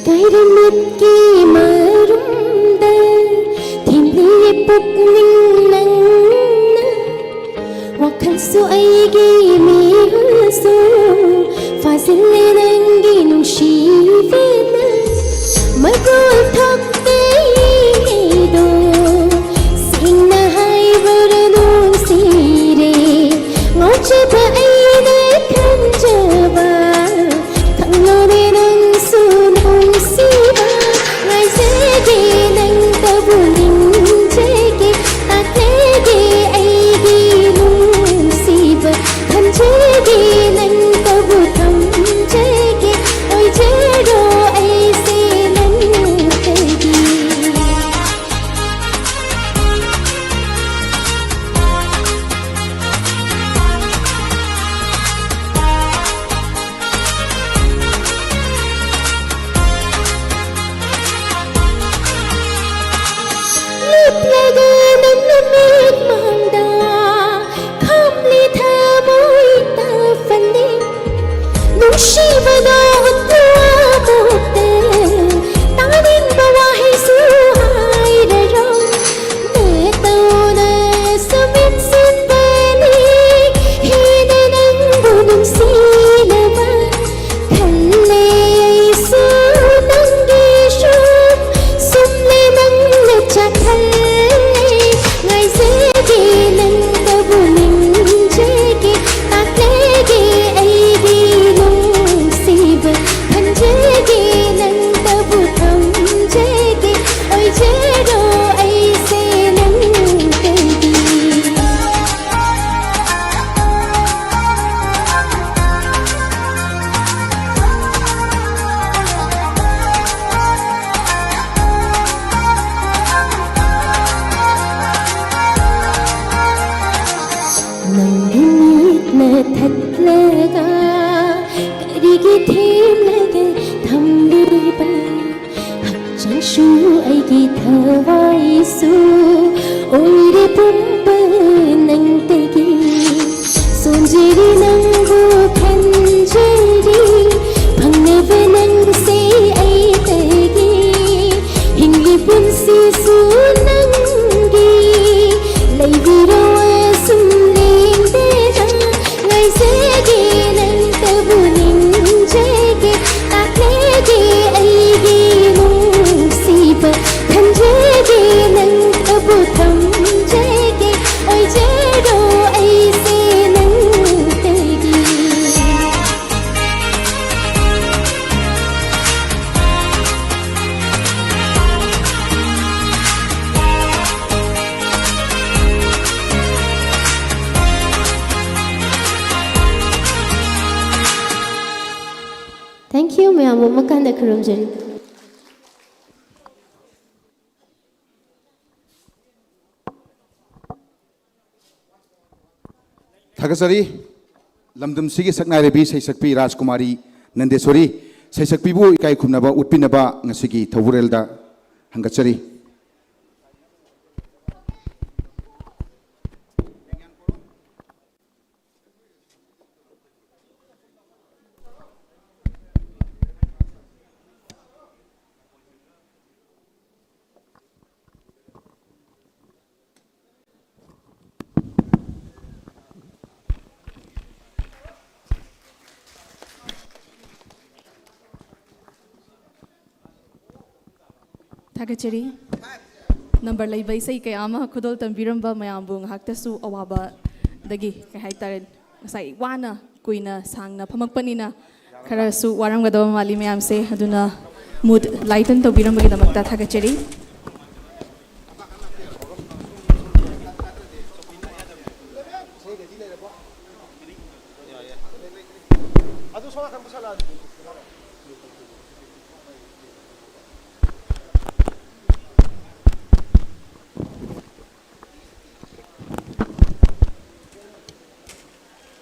ꯀꯥꯏꯔꯃꯠꯀꯤ ꯃꯔꯨꯝꯗ ꯊꯤꯡꯂꯤ ꯄꯨꯛꯅꯤꯡ ꯅꯪꯅ, ꯋꯥꯈꯜꯁꯨ ꯑꯩꯒꯤ ꯃꯤꯍꯨꯜꯁꯨ ꯐꯥꯖꯤꯜꯂꯦ ꯅꯪꯒꯤ ꯅꯨꯡꯁꯤꯕꯅ꯫ ꯃꯒꯨꯟ ꯊꯣꯛꯇꯦ ꯑꯩꯗꯣ ꯁꯦꯡꯅ ꯍꯥꯏ ꯊꯋꯥꯏꯁꯨ ꯑꯣꯏꯔꯦ ꯄꯨꯝꯕ ꯅꯪꯗꯒꯤ꯫ ꯁꯣꯟꯖꯔꯤ ꯅꯪꯕꯨ ꯈꯟꯖꯔꯤ, ꯐꯪꯅꯕ ꯅꯪꯁꯦ ꯑꯩꯗꯒꯤ꯫ ꯍꯤꯡꯂꯤ ꯄꯨꯟꯁꯤꯁꯨ ꯅꯪꯒꯤ, ꯂꯩꯕꯤꯔꯣ ꯑꯁꯨꯝ ꯂꯦꯡꯗꯅ꯫ ꯉꯥꯏꯖꯒꯦ ꯅꯪꯇꯕꯨ ꯅꯤꯡꯖꯒꯦ, ꯇꯥꯛꯂꯒꯦ ꯑꯩꯒꯤ ꯅꯨꯡꯁꯤꯕ꯫ ꯈꯟꯖꯒꯦ ꯅꯪꯇꯕꯨ ꯊꯝꯖꯒꯦ, ꯑꯣꯏꯖꯔꯣ ꯑꯩꯁꯦ ꯅꯪꯇꯒꯤ꯫ Thank you, ꯃꯌꯥꯝ ꯑꯃꯨꯛ ꯍꯟꯅ ꯈꯨꯔꯨꯝꯖꯔꯤ꯫ ꯊꯥꯒꯠꯆꯔꯤ꯫ ꯂꯝꯗꯝꯁꯤꯒꯤ ꯁꯛꯅꯥꯏꯔꯕꯤ ꯁꯩꯁꯛꯄꯤ ꯔꯥꯖꯀꯨꯃꯥꯔꯤ ꯅꯟꯗꯦꯁꯣꯔꯤ ꯁꯩꯁꯛꯄꯤꯕꯨ ꯏꯀꯥꯏ ꯈꯨꯝꯅꯕ ꯎꯠꯄꯤꯅꯕ ꯉꯁꯤꯒꯤ ꯊꯧꯕꯨꯔꯦꯜꯗ ꯍꯪꯒꯠꯆꯔꯤ꯫ ꯊꯥꯒꯠꯆꯔꯤ꯫ ꯅꯝꯕꯔ ꯂꯩꯕ ꯏꯁꯩ ꯀꯌꯥ ꯑꯃ ꯈꯨꯗꯣꯜ ꯇꯝꯕꯤꯔꯝꯕ ꯃꯌꯥꯝꯕꯨ ꯉꯥꯏꯍꯥꯛꯇꯁꯨ ꯑꯋꯥꯕꯗꯒꯤ, ꯀꯩ ꯍꯥꯏꯇꯥꯔꯦ, ꯉꯁꯥꯏ ꯋꯥꯅ ꯀꯨꯏꯅ ꯁꯥꯡꯅ ꯐꯝꯃꯛꯄꯅꯤꯅ ꯈꯔꯁꯨ ꯋꯥꯔꯝꯒꯗꯕ ꯃꯥꯜꯂꯤ ꯃꯌꯥꯝꯁꯦ꯫ ꯑꯗꯨꯅ mood lighten ꯇꯧꯕꯤꯔꯝꯕꯒꯤꯗꯃꯛꯇ ꯊꯥꯒꯠꯆꯔꯤ꯫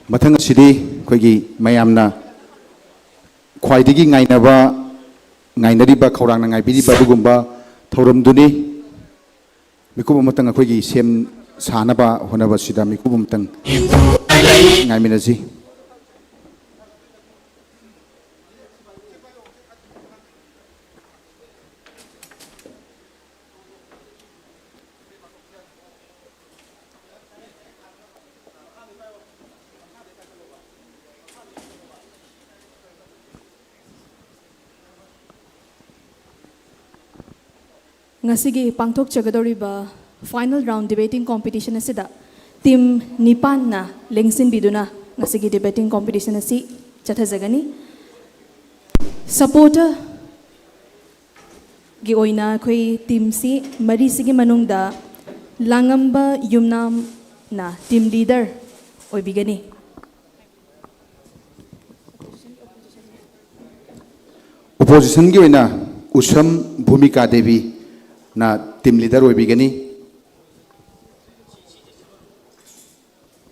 ꯃꯊꯪ ꯑꯁꯤꯗꯤ ꯑꯩꯈꯣꯏꯒꯤ ꯃꯌꯥꯝꯅ ꯈ꯭ꯋꯥꯏꯗꯒꯤ ꯉꯥꯏꯅꯕ, ꯉꯥꯏꯅꯔꯤꯕ, ꯈꯧꯔꯥꯡꯅ ꯉꯥꯏꯕꯤꯔꯤꯕ ꯑꯗꯨꯒꯨꯝꯕ ꯊꯧꯔꯝꯗꯨꯅꯤ꯫ ꯃꯤꯀꯨꯞ ꯑꯃꯇꯪ ꯑꯩꯈꯣꯏꯒꯤ ꯁꯦꯝ ꯁꯥꯅꯕ ꯍꯣꯠꯅꯕꯁꯤꯗ ꯃꯤꯀꯨꯞ ꯑꯃꯇꯪ ꯉꯥꯏꯃꯤꯟꯅꯁꯤ꯫ ꯉꯁꯤꯒꯤ ꯄꯥꯡꯊꯣꯛꯆꯒꯗꯧꯔꯤꯕ final round debating competition ꯑꯁꯤꯗ team ꯅꯤꯄꯥꯟꯅ ꯂꯦꯡꯁꯤꯟꯕꯤꯗꯨꯅ ꯉꯁꯤꯒꯤ debating competition ꯑꯁꯤ ꯆꯠꯊꯖꯒꯅꯤ꯫ Supporter ꯒꯤ ꯑꯣꯏꯅ ꯑꯩꯈꯣꯏ teamꯁꯤ ꯃꯔꯤꯁꯤꯒꯤ ꯃꯅꯨꯡꯗ ꯂꯥꯡꯉꯝꯕ ꯌꯨꯝꯅꯥꯝꯅ team leader ꯑꯣꯏꯕꯤꯒꯅꯤ꯫ Oppositionꯒꯤ ꯑꯣꯏꯅ ꯎꯁꯝ ꯚꯨꯃꯤꯀꯥ ꯗꯦꯕꯤꯅ team leader ꯑꯣꯏꯕꯤꯒꯅꯤ꯫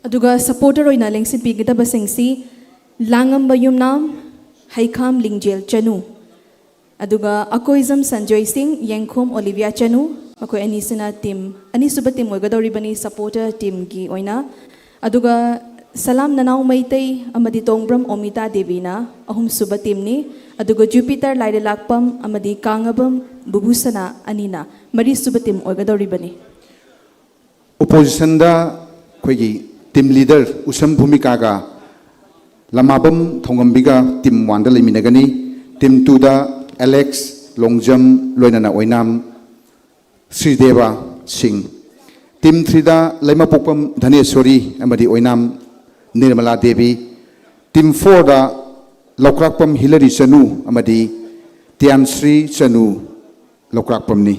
ꯑꯗꯨꯒ supporter ꯑꯣꯏꯅ ꯂꯦꯡꯁꯤꯟꯕꯤꯒꯗꯕꯁꯤꯡꯁꯤ ꯂꯥꯡꯉꯝꯕ ꯌꯨꯝꯅꯥꯝ, ꯍꯩꯈꯥꯝ ꯂꯤꯡꯖꯦꯜ ꯆꯅꯨ, ꯑꯗꯨꯒ ꯑꯀꯣꯏꯖꯝ ꯁꯟꯖꯣꯏ ꯁꯤꯡ, ꯌꯦꯡꯈꯣꯝ ꯑꯣꯂꯤꯚꯤꯌꯥ ꯆꯅꯨ, ꯃꯈꯣꯏ ꯑꯅꯤꯁꯤꯅ team, ꯑꯅꯤꯁꯨꯕ team ꯑꯣꯏꯒꯗꯧꯔꯤꯕꯅꯤ supporter teamꯒꯤ ꯑꯣꯏꯅ꯫ ꯑꯗꯨꯒ ꯁꯂꯥꯝ ꯅꯅꯥꯎ ꯃꯩꯇꯩ ꯑꯃꯗꯤ ꯇꯣꯡꯕ꯭ꯔꯝ ꯑꯣꯃꯤꯇꯥ ꯗꯦꯕꯤꯅ ꯑꯍꯨꯝꯁꯨꯕ teamꯅꯤ꯫ ꯑꯗꯨꯒ ꯖꯨꯄꯤꯇꯔ ꯂꯥꯏꯔꯦꯂꯥꯛꯄꯝ ꯑꯃꯗꯤ ꯀꯥꯉꯕꯝ ꯕꯨꯕꯨꯁꯅꯥ ꯑꯅꯤꯅ ꯃꯔꯤꯁꯨꯕ team ꯑꯣꯏꯒꯗꯧꯔꯤꯕꯅꯤ꯫ Oppositionꯗ ꯑꯩꯈꯣꯏꯒꯤ team leader ꯎꯁꯝ ꯚꯨꯃꯤꯀꯥꯒ ꯂꯃꯥꯕꯝ ꯊꯧꯉꯝꯕꯤꯒ team oneꯗ ꯂꯩꯃꯤꯟꯅꯒꯅꯤ꯫ Team twoꯗ ꯑꯦꯂꯦꯛꯁ ꯂꯣꯡꯖꯝ ꯂꯣꯏꯅꯅ ꯑꯣꯏꯅꯥꯝ ꯁ꯭ꯔꯤꯗꯦꯕ ꯁꯤꯡ꯫ Team threeꯗ ꯂꯩꯃꯄꯣꯛꯄꯝ ꯙꯅꯦꯁꯣꯔꯤ ꯑꯃꯗꯤ ꯑꯣꯏꯅꯥꯝ ꯅꯤꯔꯃꯂꯥ ꯗꯦꯕꯤ꯫ Team fourꯗ ꯂꯧꯀ꯭ꯔꯥꯛꯄꯝ ꯍꯤꯂꯔꯤ ꯆꯅꯨ ꯑꯃꯗꯤ ꯇ꯭ꯌꯥꯟꯁ꯭ꯔꯤ ꯆꯅꯨ ꯂꯧꯀ꯭ꯔꯥꯛꯄꯝꯅꯤ꯫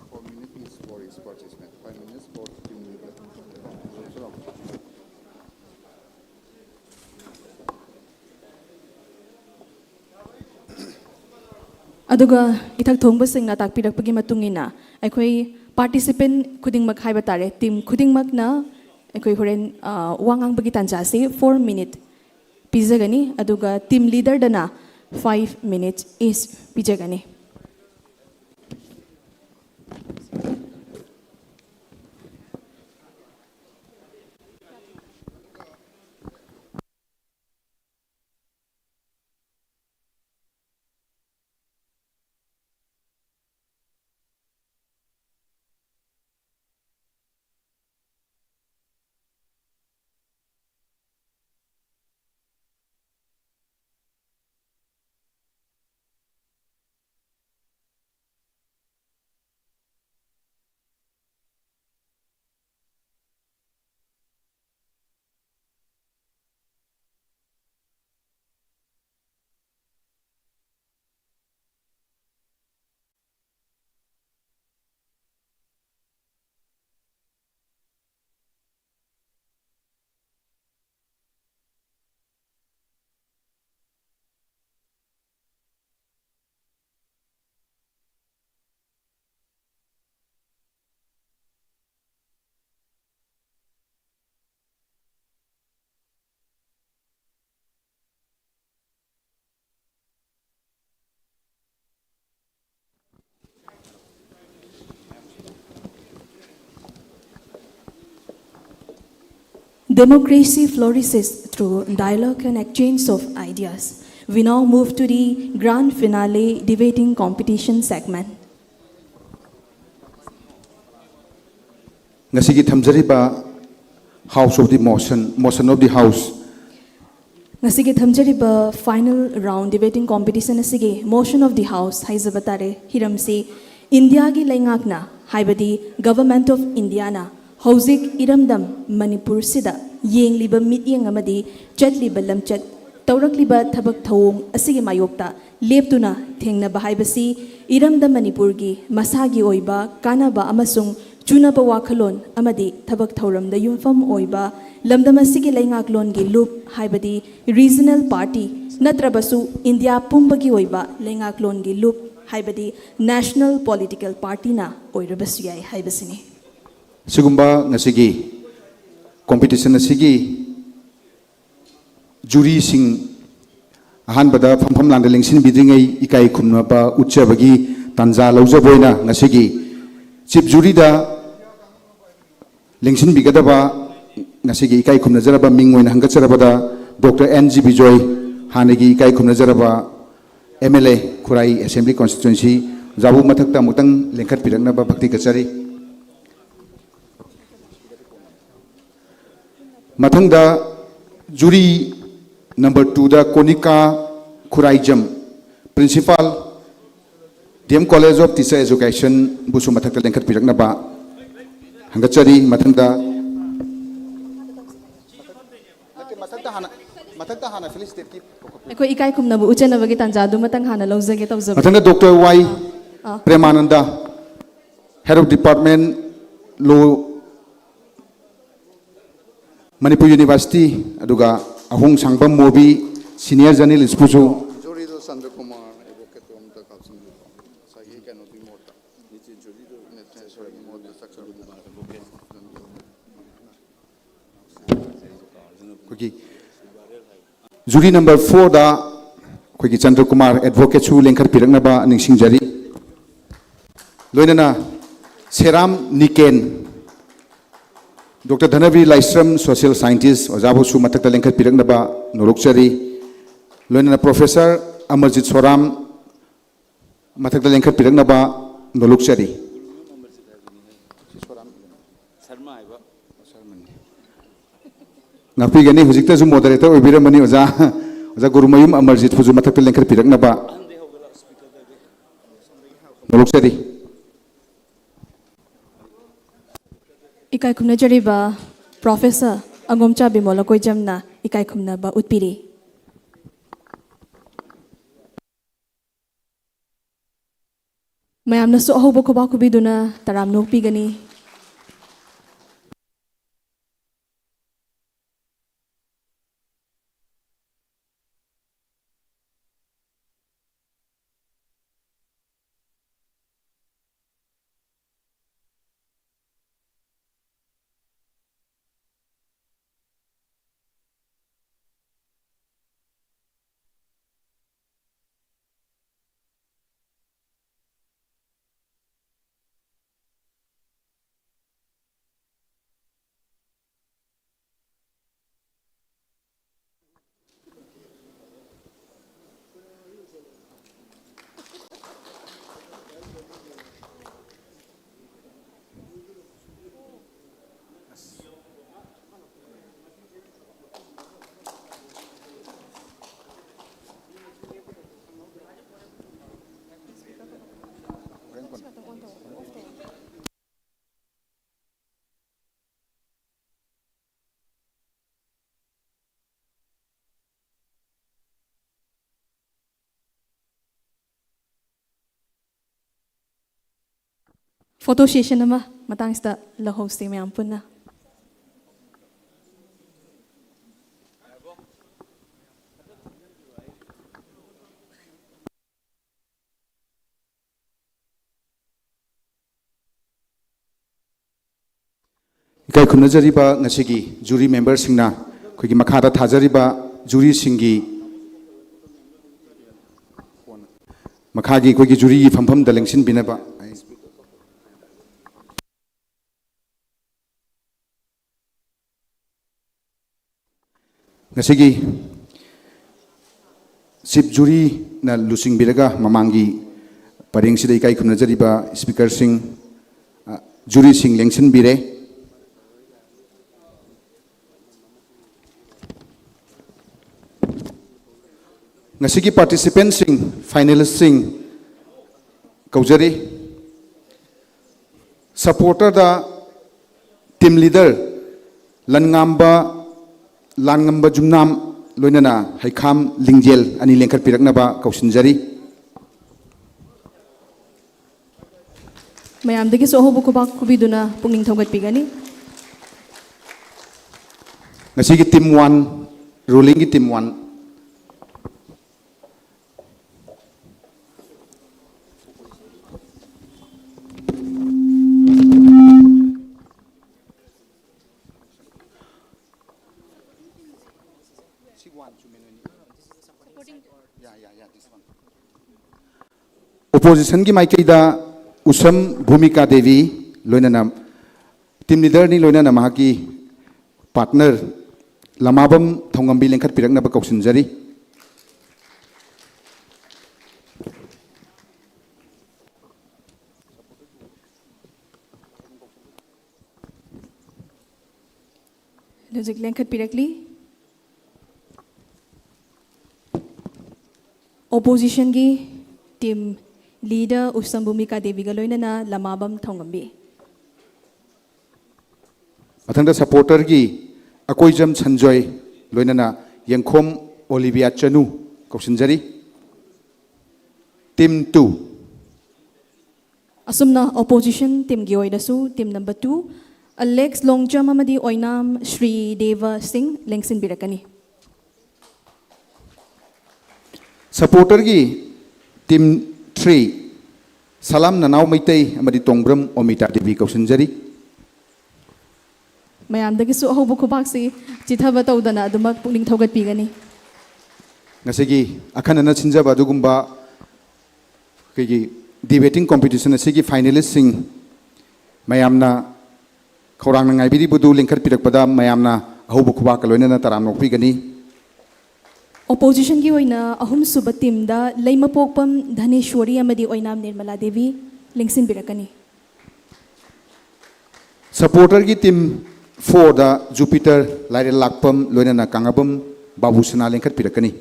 Four minutes for each participant, five minutes for team leader. ꯑꯗꯨꯒ ꯏꯊꯛ ꯊꯣꯡꯕꯁꯤꯡꯅ ꯇꯥꯛꯄꯤꯔꯛꯄꯒꯤ ꯃꯇꯨꯡ ꯏꯟꯅ ꯑꯩꯈꯣꯏ participant ꯈꯨꯗꯤꯡꯃꯛ ꯍꯥꯏꯕ ꯇꯥꯔꯦ, team ꯈꯨꯗꯤꯡꯃꯛꯅ ꯑꯩꯈꯣꯏ ꯍꯣꯔꯦꯟ, ꯑ, ꯋꯥ ꯉꯥꯡꯕꯒꯤ ꯇꯥꯟꯖꯥꯁꯤ four minute ꯄꯤꯖꯒꯅꯤ, ꯑꯗꯨꯒ team leaderꯗꯅ five minutes each ꯄꯤꯖꯒꯅꯤ꯫ Democracy flourishes through dialogue and exchange of ideas. We now move to the grand finale debating competition segment. ꯉꯁꯤꯒꯤ ꯊꯝꯖꯔꯤꯕ House of the Motion, Motion of the House꯫ ꯉꯁꯤꯒꯤ ꯊꯝꯖꯔꯤꯕ final round debating competition ꯑꯁꯤꯒꯤ Motion of the House ꯍꯥꯏꯖꯕ ꯇꯥꯔꯦ꯫ ꯍꯤꯔꯝꯁꯤ ꯏꯟꯗꯤꯌꯥꯒꯤ ꯂꯩꯉꯥꯛꯅ, ꯍꯥꯏꯕꯗꯤ Government of Indiaꯅ ꯍꯧꯖꯤꯛ ꯏꯔꯝꯗꯝ ꯃꯅꯤꯄꯨꯔꯁꯤꯗ ꯌꯦꯡꯂꯤꯕ ꯃꯤꯠꯌꯦꯡ ꯑꯃꯗꯤ ꯆꯠꯂꯤꯕ ꯂꯝꯆꯠ, ꯇꯧꯔꯛꯂꯤꯕ ꯊꯕꯛ ꯊꯧꯑꯣꯡ ꯑꯁꯤꯒꯤ ꯃꯥꯌꯣꯛꯇ ꯂꯦꯞꯇꯨꯅ ꯊꯦꯡꯅꯕ ꯍꯥꯏꯕꯁꯤ ꯏꯔꯝꯗꯝ ꯃꯅꯤꯄꯨꯔꯒꯤ ꯃꯁꯥꯒꯤ ꯑꯣꯏꯕ ꯀꯥꯟꯅꯕ ꯑꯃꯁꯨꯡ ꯆꯨꯅꯕ ꯋꯥꯈꯜꯂꯣꯟ ꯑꯃꯗꯤ ꯊꯕꯛ ꯊꯧꯔꯝꯗ ꯌꯨꯝꯐꯝ ꯑꯣꯏꯕ ꯂꯝꯗꯝ ꯑꯁꯤꯒꯤ ꯂꯩꯉꯥꯛꯂꯣꯟꯒꯤ ꯂꯨꯞ, ꯍꯥꯏꯕꯗꯤ regional party ꯅꯠꯇ꯭ꯔꯕꯁꯨ ꯏꯟꯗꯤꯌꯥ ꯄꯨꯝꯕꯒꯤ ꯑꯣꯏꯕ ꯂꯩꯉꯥꯛꯂꯣꯟꯒꯤ ꯂꯨꯞ, ꯍꯥꯏꯕꯗꯤ national political partyꯅ ꯑꯣꯏꯔꯕꯁꯨ ꯌꯥꯏ ꯍꯥꯏꯕꯁꯤꯅꯤ꯫ ꯁꯤꯒꯨꯝꯕ ꯉꯁꯤꯒꯤ competition ꯑꯁꯤꯒꯤ juryꯁꯤꯡ ꯑꯍꯥꯟꯕꯗ ꯐꯝꯐꯝ ꯂꯥꯡꯗ ꯂꯦꯡꯁꯤꯟꯕꯤꯗ꯭ꯔꯤꯉꯩ ꯏꯀꯥꯏ ꯈꯨꯝꯅꯕ ꯎꯠꯆꯕꯒꯤ ꯇꯥꯟꯖꯥ ꯂꯧꯖꯕ ꯑꯣꯏꯅ ꯉꯁꯤꯒꯤ chief juryꯗ ꯂꯦꯡꯁꯤꯟꯕꯤꯒꯗꯕ ꯉꯁꯤꯒꯤ ꯏꯀꯥꯏ ꯈꯨꯝꯅꯖꯔꯕ ꯃꯤꯡ ꯑꯣꯏꯅ ꯍꯪꯒꯠꯆꯔꯕꯗ Doctor N G ꯕꯤꯖꯣꯏ, ꯍꯥꯟꯅꯒꯤ ꯏꯀꯥꯏ ꯈꯨꯝꯅꯖꯔꯕ M L A Khurai Assembly Constituency, ꯑꯣꯖꯥꯕꯨ ꯃꯊꯛꯇ ꯑꯃꯨꯛꯇꯪ ꯂꯦꯡꯈꯠꯄꯤꯔꯛꯅꯕ ꯚꯛꯇꯤ ꯀꯠꯆꯔꯤ꯫ ꯃꯊꯪꯗ jury number twoꯗ ꯀꯣꯅꯤꯀꯥ Khuraijam, Principal, D M College of Teacher Education ꯕꯨꯁꯨ ꯃꯊꯛꯇ ꯂꯦꯡꯈꯠꯄꯤꯔꯛꯅꯕ ꯍꯪꯒꯠꯆꯔꯤ꯫ ꯃꯊꯪꯗ ꯅꯠꯇꯦ, ꯃꯊꯛꯇ ꯍꯥꯟꯅ, ꯃꯊꯛꯇ ꯍꯥꯟꯅ ꯐꯤꯂꯤꯁꯇꯦꯠꯀꯤ ꯑꯩꯈꯣꯏ ꯏꯀꯥꯏ ꯈꯨꯝꯅꯕ ꯎꯠꯆꯅꯕꯒꯤ ꯇꯥꯟꯖꯥꯗꯨꯃꯇꯪ ꯍꯥꯟꯅ ꯂꯧꯖꯒꯦ ꯇꯧꯖꯕꯅꯤ꯫ ꯃꯊꯪꯗ Doctor Y ah. ꯄ꯭ꯔꯦꯃꯥꯅꯟꯗ, Head of Department Law, Manipur University, ꯑꯗꯨꯒ ꯑꯍꯣꯡ ꯁꯥꯡꯕꯝ ꯃꯣꯕꯤ, Senior Journalist ꯄꯨꯁꯨ ꯖꯨꯔꯤꯗꯣ ꯆꯟꯗ꯭ꯔꯀꯨꯃꯥꯔ ꯑꯦꯗꯚꯣꯀꯦꯠꯇꯣ ꯑꯝꯇ ꯀꯥꯞꯁꯤꯟꯕꯤꯌꯨ꯫ ꯉꯁꯥꯏꯒꯤ ꯀꯩꯅꯣꯗꯨꯒꯤ ꯃꯍꯨꯠꯇ꯫ ꯅꯠꯇꯦ, ꯖꯨꯔꯤꯗꯣ ꯅꯠꯇꯦ, ꯁꯣꯔꯤ, ꯃꯍꯨꯠꯇ ꯆꯠꯈ꯭ꯔꯕꯗꯣ꯫ ꯑꯩꯈꯣꯏꯒꯤ jury number fourꯗ ꯑꯩꯈꯣꯏꯒꯤ ꯆꯟꯗ꯭ꯔꯀꯨꯃꯥꯔ ꯑꯦꯗꯚꯣꯀꯦꯠꯁꯨ ꯂꯦꯡꯈꯠꯄꯤꯔꯛꯅꯕ ꯅꯤꯡꯁꯤꯡꯖꯔꯤ꯫ ꯂꯣꯏꯅꯅ ꯁꯦꯔꯥꯝ ꯅꯤꯀꯦꯟ, Doctor ꯙꯅꯕꯤꯔ ꯂꯥꯏꯁ꯭ꯔꯝ, Social Scientist, ꯑꯣꯖꯥꯕꯨꯁꯨ ꯃꯊꯛꯇ ꯂꯦꯡꯈꯠꯄꯤꯔꯛꯅꯕ ꯅꯣꯂꯨꯛꯆꯔꯤ꯫ ꯂꯣꯏꯅꯅ Professor ꯑꯃꯔꯖꯤꯠ ꯁꯣꯔꯥꯝ ꯃꯊꯛꯇ ꯂꯦꯡꯈꯠꯄꯤꯔꯛꯅꯕ ꯅꯣꯂꯨꯛꯆꯔꯤ꯫ ꯉꯥꯛꯄꯤꯒꯅꯤ, ꯍꯧꯖꯤꯛꯇꯁꯨ moderator ꯑꯣꯏꯕꯤꯔꯝꯃꯅꯤ ꯑꯣꯖꯥ, ꯑꯣꯖꯥ ꯒꯨꯔꯨꯃꯌꯨꯝ ꯑꯃꯔꯖꯤꯠꯄꯨꯁꯨ ꯃꯊꯛꯇ ꯂꯦꯡꯈꯠꯄꯤꯔꯛꯅꯕ ꯅꯣꯂꯨꯛꯆꯔꯤ꯫ ꯏꯀꯥꯏ ꯈꯨꯝꯅꯖꯔꯤꯕ Professor ꯑꯉꯣꯝꯆꯥ ꯕꯤꯃꯣꯂ ꯀꯣꯏꯖꯝꯅ ꯏꯀꯥꯏ ꯈꯨꯝꯅꯕ ꯎꯠꯄꯤꯔꯤ꯫ ꯃꯌꯥꯝꯅꯁꯨ ꯑꯍꯧꯕ ꯈꯨꯕꯥꯛ ꯈꯨꯕꯤꯗꯨꯅ ꯇꯔꯥꯝꯅ ꯑꯣꯛꯄꯤꯒꯅꯤ꯫ Photo session ꯑꯃ ꯃꯇꯥꯡꯁꯤꯗ ꯂꯧꯍꯧꯁꯤ ꯃꯌꯥꯝ ꯄꯨꯟꯅ꯫ ꯏꯀꯥꯏ ꯈꯨꯝꯅꯖꯔꯤꯕ ꯉꯁꯤꯒꯤ ꯖꯨꯔꯤ ꯃꯦꯝꯕꯔꯁꯤꯡꯅ ꯑꯩꯈꯣꯏꯒꯤ ꯃꯈꯥꯗ ꯊꯥꯖꯔꯤꯕ ꯖꯨꯔꯤꯁꯤꯡꯒꯤ, ꯃꯈꯥꯒꯤ ꯑꯩꯈꯣꯏꯒꯤ ꯖꯨꯔꯤꯒꯤ ꯐꯝꯐꯝꯗ ꯂꯦꯡꯁꯤꯟꯕꯤꯅꯕ꯫ ꯉꯁꯤꯒꯤ ꯆꯤꯞ ꯖꯨꯔꯤꯅ ꯂꯨꯆꯤꯡꯕꯤꯔꯒ ꯃꯃꯥꯡꯒꯤ ꯄꯔꯦꯡꯁꯤꯗ ꯏꯀꯥꯏ ꯈꯨꯝꯅꯖꯔꯤꯕ ꯁ꯭ꯄꯤꯀꯔꯁꯤꯡ, ꯑ, ꯖꯨꯔꯤꯁꯤꯡ ꯂꯦꯡꯁꯤꯟꯕꯤꯔꯦ꯫ ꯉꯁꯤꯒꯤ ꯄꯥꯔꯇꯤꯁꯤꯄꯦꯟꯁꯤꯡ, ꯐꯥꯏꯅꯦꯂꯤꯁꯁꯤꯡ ꯀꯧꯖꯔꯤ꯫ ꯁꯄꯣꯔꯇꯔꯗ ꯇꯤꯝ ꯂꯤꯗꯔ ꯂꯟꯉꯥꯝꯕ, ꯂꯥꯟꯉꯝꯕ ꯖꯨꯝꯅꯥꯝ ꯂꯣꯏꯅꯅ ꯍꯩꯈꯥꯝ ꯂꯤꯡꯖꯦꯜ ꯑꯅꯤ ꯂꯦꯡꯈꯠꯄꯤꯔꯛꯅꯕ ꯀꯧꯁꯤꯟꯖꯔꯤ꯫ ꯃꯌꯥꯝꯗꯒꯤꯁꯨ ꯑꯍꯧꯕ ꯈꯨꯕꯥꯛ ꯈꯨꯕꯤꯗꯨꯅ ꯄꯨꯛꯅꯤꯡ ꯊꯧꯒꯠꯄꯤꯒꯅꯤ꯫ ꯉꯁꯤꯒꯤ ꯇꯤꯝ ꯋꯥꯟ, ꯔꯨꯂꯤꯡꯒꯤ ꯇꯤꯝ ꯋꯥꯟ꯫ ꯑꯣꯄꯣꯖꯤꯁꯟꯒꯤ ꯃꯥꯏꯀꯩꯗ ꯎꯁꯝ ꯚꯨꯃꯤꯀꯥ ꯗꯦꯕꯤ ꯂꯣꯏꯅꯅ ꯇꯤꯝ ꯂꯤꯗꯔꯅꯤ, ꯂꯣꯏꯅꯅ ꯃꯍꯥꯛꯀꯤ ꯄꯥꯔꯠꯅꯔ ꯂꯃꯥꯕꯝ ꯊꯧꯉꯝꯕꯤ ꯂꯦꯡꯈꯠꯄꯤꯔꯛꯅꯕ ꯀꯧꯁꯤꯟꯖꯔꯤ꯫ ꯍꯧꯖꯤꯛ ꯂꯦꯡꯈꯠꯄꯤꯔꯛꯂꯤ꯫ ꯑꯣꯄꯣꯖꯤꯁꯟꯒꯤ ꯇꯤꯝ ꯂꯤꯗꯔ ꯎꯁꯝ ꯚꯨꯃꯤꯀꯥ ꯗꯦꯕꯤꯒ ꯂꯣꯏꯅꯅ ꯂꯃꯥꯕꯝ ꯊꯧꯉꯝꯕꯤ꯫ ꯃꯊꯪꯗ ꯁꯄꯣꯔꯇꯔꯒꯤ ꯑꯀꯣꯏꯖꯝ ꯁꯟꯖꯣꯏ ꯂꯣꯏꯅꯅ ꯌꯦꯡꯈꯣꯝ ꯑꯣꯂꯤꯕꯤꯌꯥ ꯆꯅꯨ ꯀꯧꯁꯤꯟꯖꯔꯤ꯫ Team two. ꯑꯁꯨꯝꯅ opposition teamꯒꯤ ꯑꯣꯏꯅꯁꯨ team number two, Alex Longjam ꯑꯃꯗꯤ ꯑꯣꯏꯅꯥꯝ ꯁ꯭ꯔꯤ ꯗꯦꯕ ꯁꯤꯡ ꯂꯦꯡꯁꯤꯟꯕꯤꯔꯛꯀꯅꯤ꯫ Supporterꯒꯤ team three, ꯁꯂꯥꯝ ꯅꯅꯥꯎ ꯃꯩꯇꯩ ꯑꯃꯗꯤ ꯇꯣꯡꯕ꯭ꯔꯝ ꯑꯣꯃꯤꯇꯥ ꯗꯦꯕꯤ ꯀꯧꯁꯤꯟꯖꯔꯤ꯫ ꯃꯌꯥꯝꯗꯒꯤꯁꯨ ꯑꯍꯧꯕ ꯈꯨꯕꯥꯛꯁꯤ ꯆꯤꯊꯕ ꯇꯧꯗꯅ ꯑꯗꯨꯃꯛ ꯄꯨꯛꯅꯤꯡ ꯊꯧꯒꯠꯄꯤꯒꯅꯤ꯫ ꯉꯁꯤꯒꯤ ꯑꯈꯟꯅꯅ ꯁꯤꯟꯖꯕ ꯑꯗꯨꯒꯨꯝꯕ ꯑꯩꯈꯣꯏꯒꯤ debating competition ꯑꯁꯤꯒꯤ finalistꯁꯤꯡ ꯃꯌꯥꯝꯅ ꯈꯧꯔꯥꯡꯅ ꯉꯥꯏꯕꯤꯔꯤꯕꯗꯨ ꯂꯦꯡꯈꯠꯄꯤꯔꯛꯄꯗ ꯃꯌꯥꯝꯅ ꯑꯍꯧꯕ ꯈꯨꯕꯥꯛꯀ ꯂꯣꯏꯅꯅ ꯇꯔꯥꯝꯅ ꯑꯣꯛꯄꯤꯒꯅꯤ꯫ Oppositionꯒꯤ ꯑꯣꯏꯅ ꯑꯍꯨꯝꯁꯨꯕ teamꯗ ꯂꯩꯃꯄꯣꯛꯄꯝ ꯙꯅꯦꯁ꯭ꯋꯔꯤ ꯑꯃꯗꯤ ꯑꯣꯏꯅꯥꯝ ꯅꯤꯔꯃꯂꯥ ꯗꯦꯕꯤ ꯂꯦꯡꯁꯤꯟꯕꯤꯔꯛꯀꯅꯤ꯫ Supporterꯒꯤ team fourꯗ Jupiter ꯂꯥꯏꯔꯦꯜ ꯂꯥꯛꯄꯝ ꯂꯣꯏꯅꯅ ꯀꯥꯡꯉꯕꯝ ꯕꯥꯕꯨ ꯁꯅꯥ ꯂꯦꯡꯈꯠꯄꯤꯔꯛꯀꯅꯤ꯫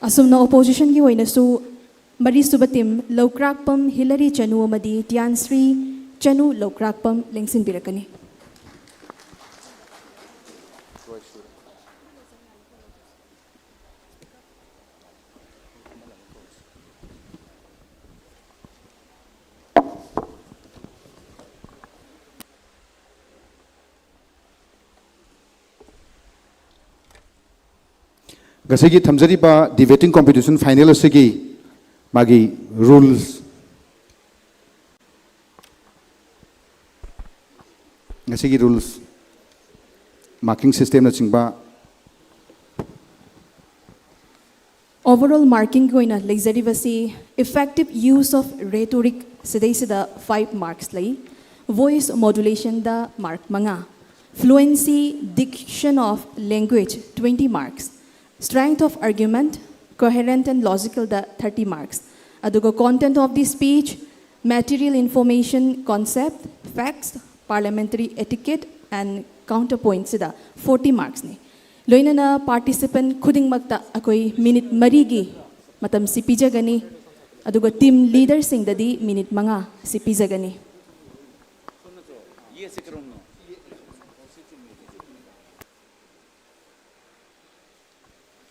ꯑꯁꯨꯝꯅ oppositionꯒꯤ ꯑꯣꯏꯅꯁꯨ ꯃꯔꯤꯁꯨꯕ team ꯂꯧꯀ꯭ꯔꯥꯛꯄꯝ ꯍꯤꯂꯔꯤ ꯆꯅꯨ ꯑꯃꯗꯤ ꯇꯤꯌꯥꯟꯁ꯭ꯔꯤ ꯆꯅꯨ ꯂꯧꯀ꯭ꯔꯥꯛꯄꯝ ꯂꯦꯡꯁꯤꯟꯕꯤꯔꯛꯀꯅꯤ꯫ ꯉꯁꯤꯒꯤ ꯊꯝꯖꯔꯤꯕ debating competition final ꯑꯁꯤꯒꯤ ꯃꯥꯒꯤ rules, ꯉꯁꯤꯒꯤ rules, marking systemꯅꯆꯤꯡꯕ Overall markingꯒꯤ ꯑꯣꯏꯅ ꯂꯩꯖꯔꯤꯕꯁꯤ effective use of rhetoric ꯁꯤꯗꯩꯁꯤꯗ five marks ꯂꯩ, voice modulationꯗ mark ꯃꯉꯥ, fluency, diction of language twenty marks, strength of argument, coherent and logicalꯗ thirty marks, ꯑꯗꯨꯒ content of the speech, material information, concept, facts, parliamentary etiquette and counterpointꯁꯤꯗ forty marksꯅꯤ꯫ ꯂꯣꯏꯅꯅ participant ꯈꯨꯗꯤꯡꯃꯛꯇ ꯑꯩꯈꯣꯏ minute ꯃꯔꯤꯒꯤ ꯃꯇꯝꯁꯤ ꯄꯤꯖꯒꯅꯤ, ꯑꯗꯨꯒ team leaderꯁꯤꯡꯗꯗꯤ minute ꯃꯉꯥ ꯁꯤ ꯄꯤꯖꯒꯅꯤ꯫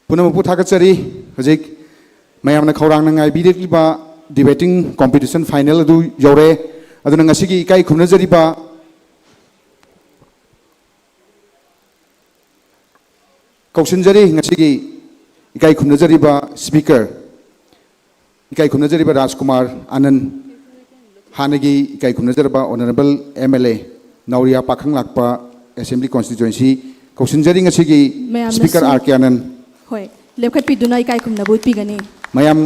ꯄꯨꯝꯅꯃꯛꯄꯨ ꯊꯥꯒꯠꯆꯔꯤ꯫ ꯍꯧꯖꯤꯛ ꯃꯌꯥꯝꯅ ꯈꯧꯔꯥꯡꯅ ꯉꯥꯏꯕꯤꯔꯛꯂꯤꯕ debating competition final ꯑꯗꯨ ꯌꯧꯔꯦ꯫ ꯑꯗꯨꯅ ꯉꯁꯤꯒꯤ ꯏꯀꯥꯏ ꯈꯨꯝꯅꯖꯔꯤꯕ, ꯀꯧꯁꯤꯟꯖꯔꯤ ꯉꯁꯤꯒꯤ ꯏꯀꯥꯏ ꯈꯨꯝꯅꯖꯔꯤꯕ speaker, ꯏꯀꯥꯏ ꯈꯨꯝꯅꯖꯔꯤꯕ ꯔꯥꯖꯀꯨꯃꯥꯔ ꯑꯥꯅꯟ, ꯍꯥꯟꯅꯒꯤ ꯏꯀꯥꯏ ꯈꯨꯝꯅꯖꯔꯕ Honourable M L A ꯅꯥꯎꯔꯤꯌꯥ ꯄꯥꯈꯪ ꯂꯥꯛꯄ Assembly Constituency꯫ ꯀꯧꯁꯤꯟꯖꯔꯤ ꯉꯁꯤꯒꯤ ꯃꯌꯥꯝꯅꯁꯨ speaker R K ꯑꯥꯅꯟ꯫ ꯍꯣꯏ, ꯂꯦꯞꯈꯠꯄꯤꯗꯨꯅ ꯏꯀꯥꯏ ꯈꯨꯝꯅꯕ ꯎꯠꯄꯤꯒꯅꯤ꯫ ꯃꯌꯥꯝ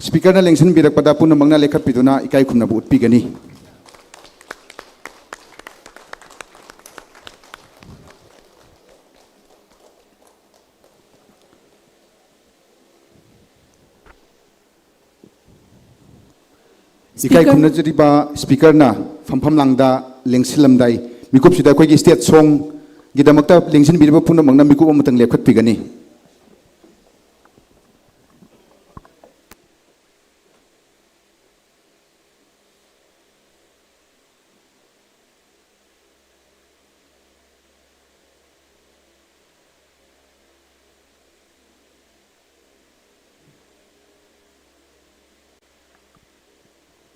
speakerꯅ ꯂꯦꯡꯁꯤꯟꯕꯤꯔꯛꯄꯗ ꯄꯨꯝꯅꯃꯛꯅ ꯂꯦꯞꯈꯠꯄꯤꯗꯨꯅ ꯏꯀꯥꯏ ꯈꯨꯝꯅꯕ ꯎꯠꯄꯤꯒꯅꯤ꯫ ꯏꯀꯥꯏ ꯈꯨꯝꯅꯖꯔꯤꯕ speakerꯅ ꯐꯝꯐꯝ ꯂꯥꯡꯗ ꯂꯦꯡꯁꯤꯜꯂꯝꯗꯥꯏ ꯃꯤꯀꯨꯞꯁꯤꯗ ꯑꯩꯈꯣꯏꯒꯤ state songꯒꯤꯗꯃꯛꯇ ꯂꯦꯡꯁꯤꯟꯕꯤꯔꯤꯕ ꯄꯨꯝꯅꯃꯛꯅ ꯃꯤꯀꯨꯞ ꯑꯃꯇꯪ ꯂꯦꯞꯈꯠꯄꯤꯒꯅꯤ꯫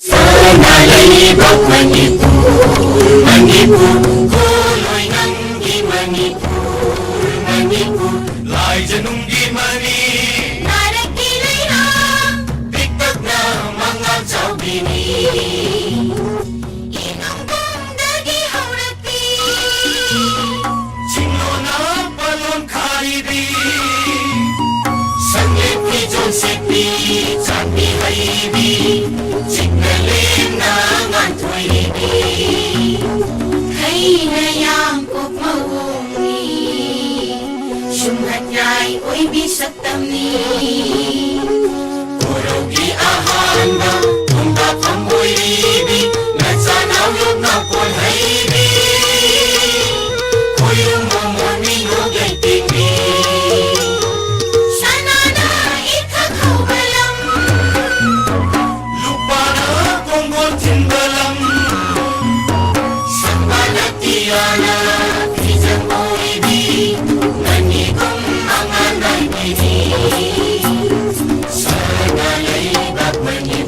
ꯁꯅꯥ ꯂꯩꯕꯥꯛ ꯃꯅꯤꯄꯨꯔ, ꯃꯅꯤꯄꯨꯔ, ꯈꯨꯂꯣꯏ ꯅꯪꯒꯤ ꯃꯅꯤꯄꯨꯔ, ꯃꯅꯤꯄꯨꯔ, ꯂꯥꯏꯖꯅꯨꯡꯒꯤ ꯃꯅꯤ, ꯅꯥꯔꯛꯀꯤ ꯂꯩꯅꯥ, ꯄꯤꯛꯇꯛꯅ ꯃꯉꯥꯜ ꯆꯥꯎꯕꯤꯅꯤ꯫ ꯏꯅꯨꯡꯗꯒꯤ ꯍꯧꯔꯛꯄꯤ꯫ ꯆꯤꯡꯂꯣꯟꯅ ꯄꯥꯂꯣꯟ ꯈꯥꯔꯤꯕꯤ꯫ ꯁꯪꯂꯦꯟ ꯐꯤꯖꯣꯜ ꯁꯦꯠꯄꯤ, ꯆꯥꯟꯕꯤ ꯍꯩꯕꯤ꯫ ꯆꯤꯡꯅ ꯂꯦꯝꯅ ꯉꯥꯟꯊꯣꯏꯔꯤꯕꯤ꯫ ꯍꯩꯅ ꯌꯥꯝ ꯀꯣꯛ ꯃꯑꯣꯡꯅꯤ꯫ ꯁꯨꯝꯍꯠ ꯌꯥꯏ ꯑꯣꯏꯕꯤ ꯁꯛ ꯇꯝꯅꯤ꯫ ꯀꯣꯔꯧꯒꯤ ꯑꯍꯥꯟꯕ ꯈꯣꯡꯀꯥꯞꯐꯝ ꯑꯣꯏꯔꯤꯕꯤ, ꯅꯆꯥꯅꯥꯎ ꯌꯣꯛꯅꯥꯎ ꯀꯣꯟ ꯍꯩꯕꯤ, ꯈꯣꯏꯔꯨꯝ ꯃꯣꯃꯣꯟ ꯃꯤꯅꯣꯛ ꯂꯩꯇꯦꯡꯕꯤ꯫ ꯁꯅꯥꯅ ꯏꯊꯛ ꯍꯧꯕ ꯂꯝ, ꯂꯨꯄꯥꯅ ꯀꯣꯡꯒꯣꯜ ꯊꯤꯟꯕ ꯂꯝ, ꯁꯝꯕꯥꯜ ꯑꯇꯤꯌꯥꯅ ꯐꯤꯖꯪ ꯑꯣꯏꯕꯤ, ꯅꯪꯒꯤꯒꯨꯝ ꯃꯉꯥꯜ ꯅꯥꯏꯕꯤꯅꯤ꯫ ꯁꯅꯥ ꯂꯩꯕꯥꯛ ꯃꯅꯤꯄꯨꯔ꯫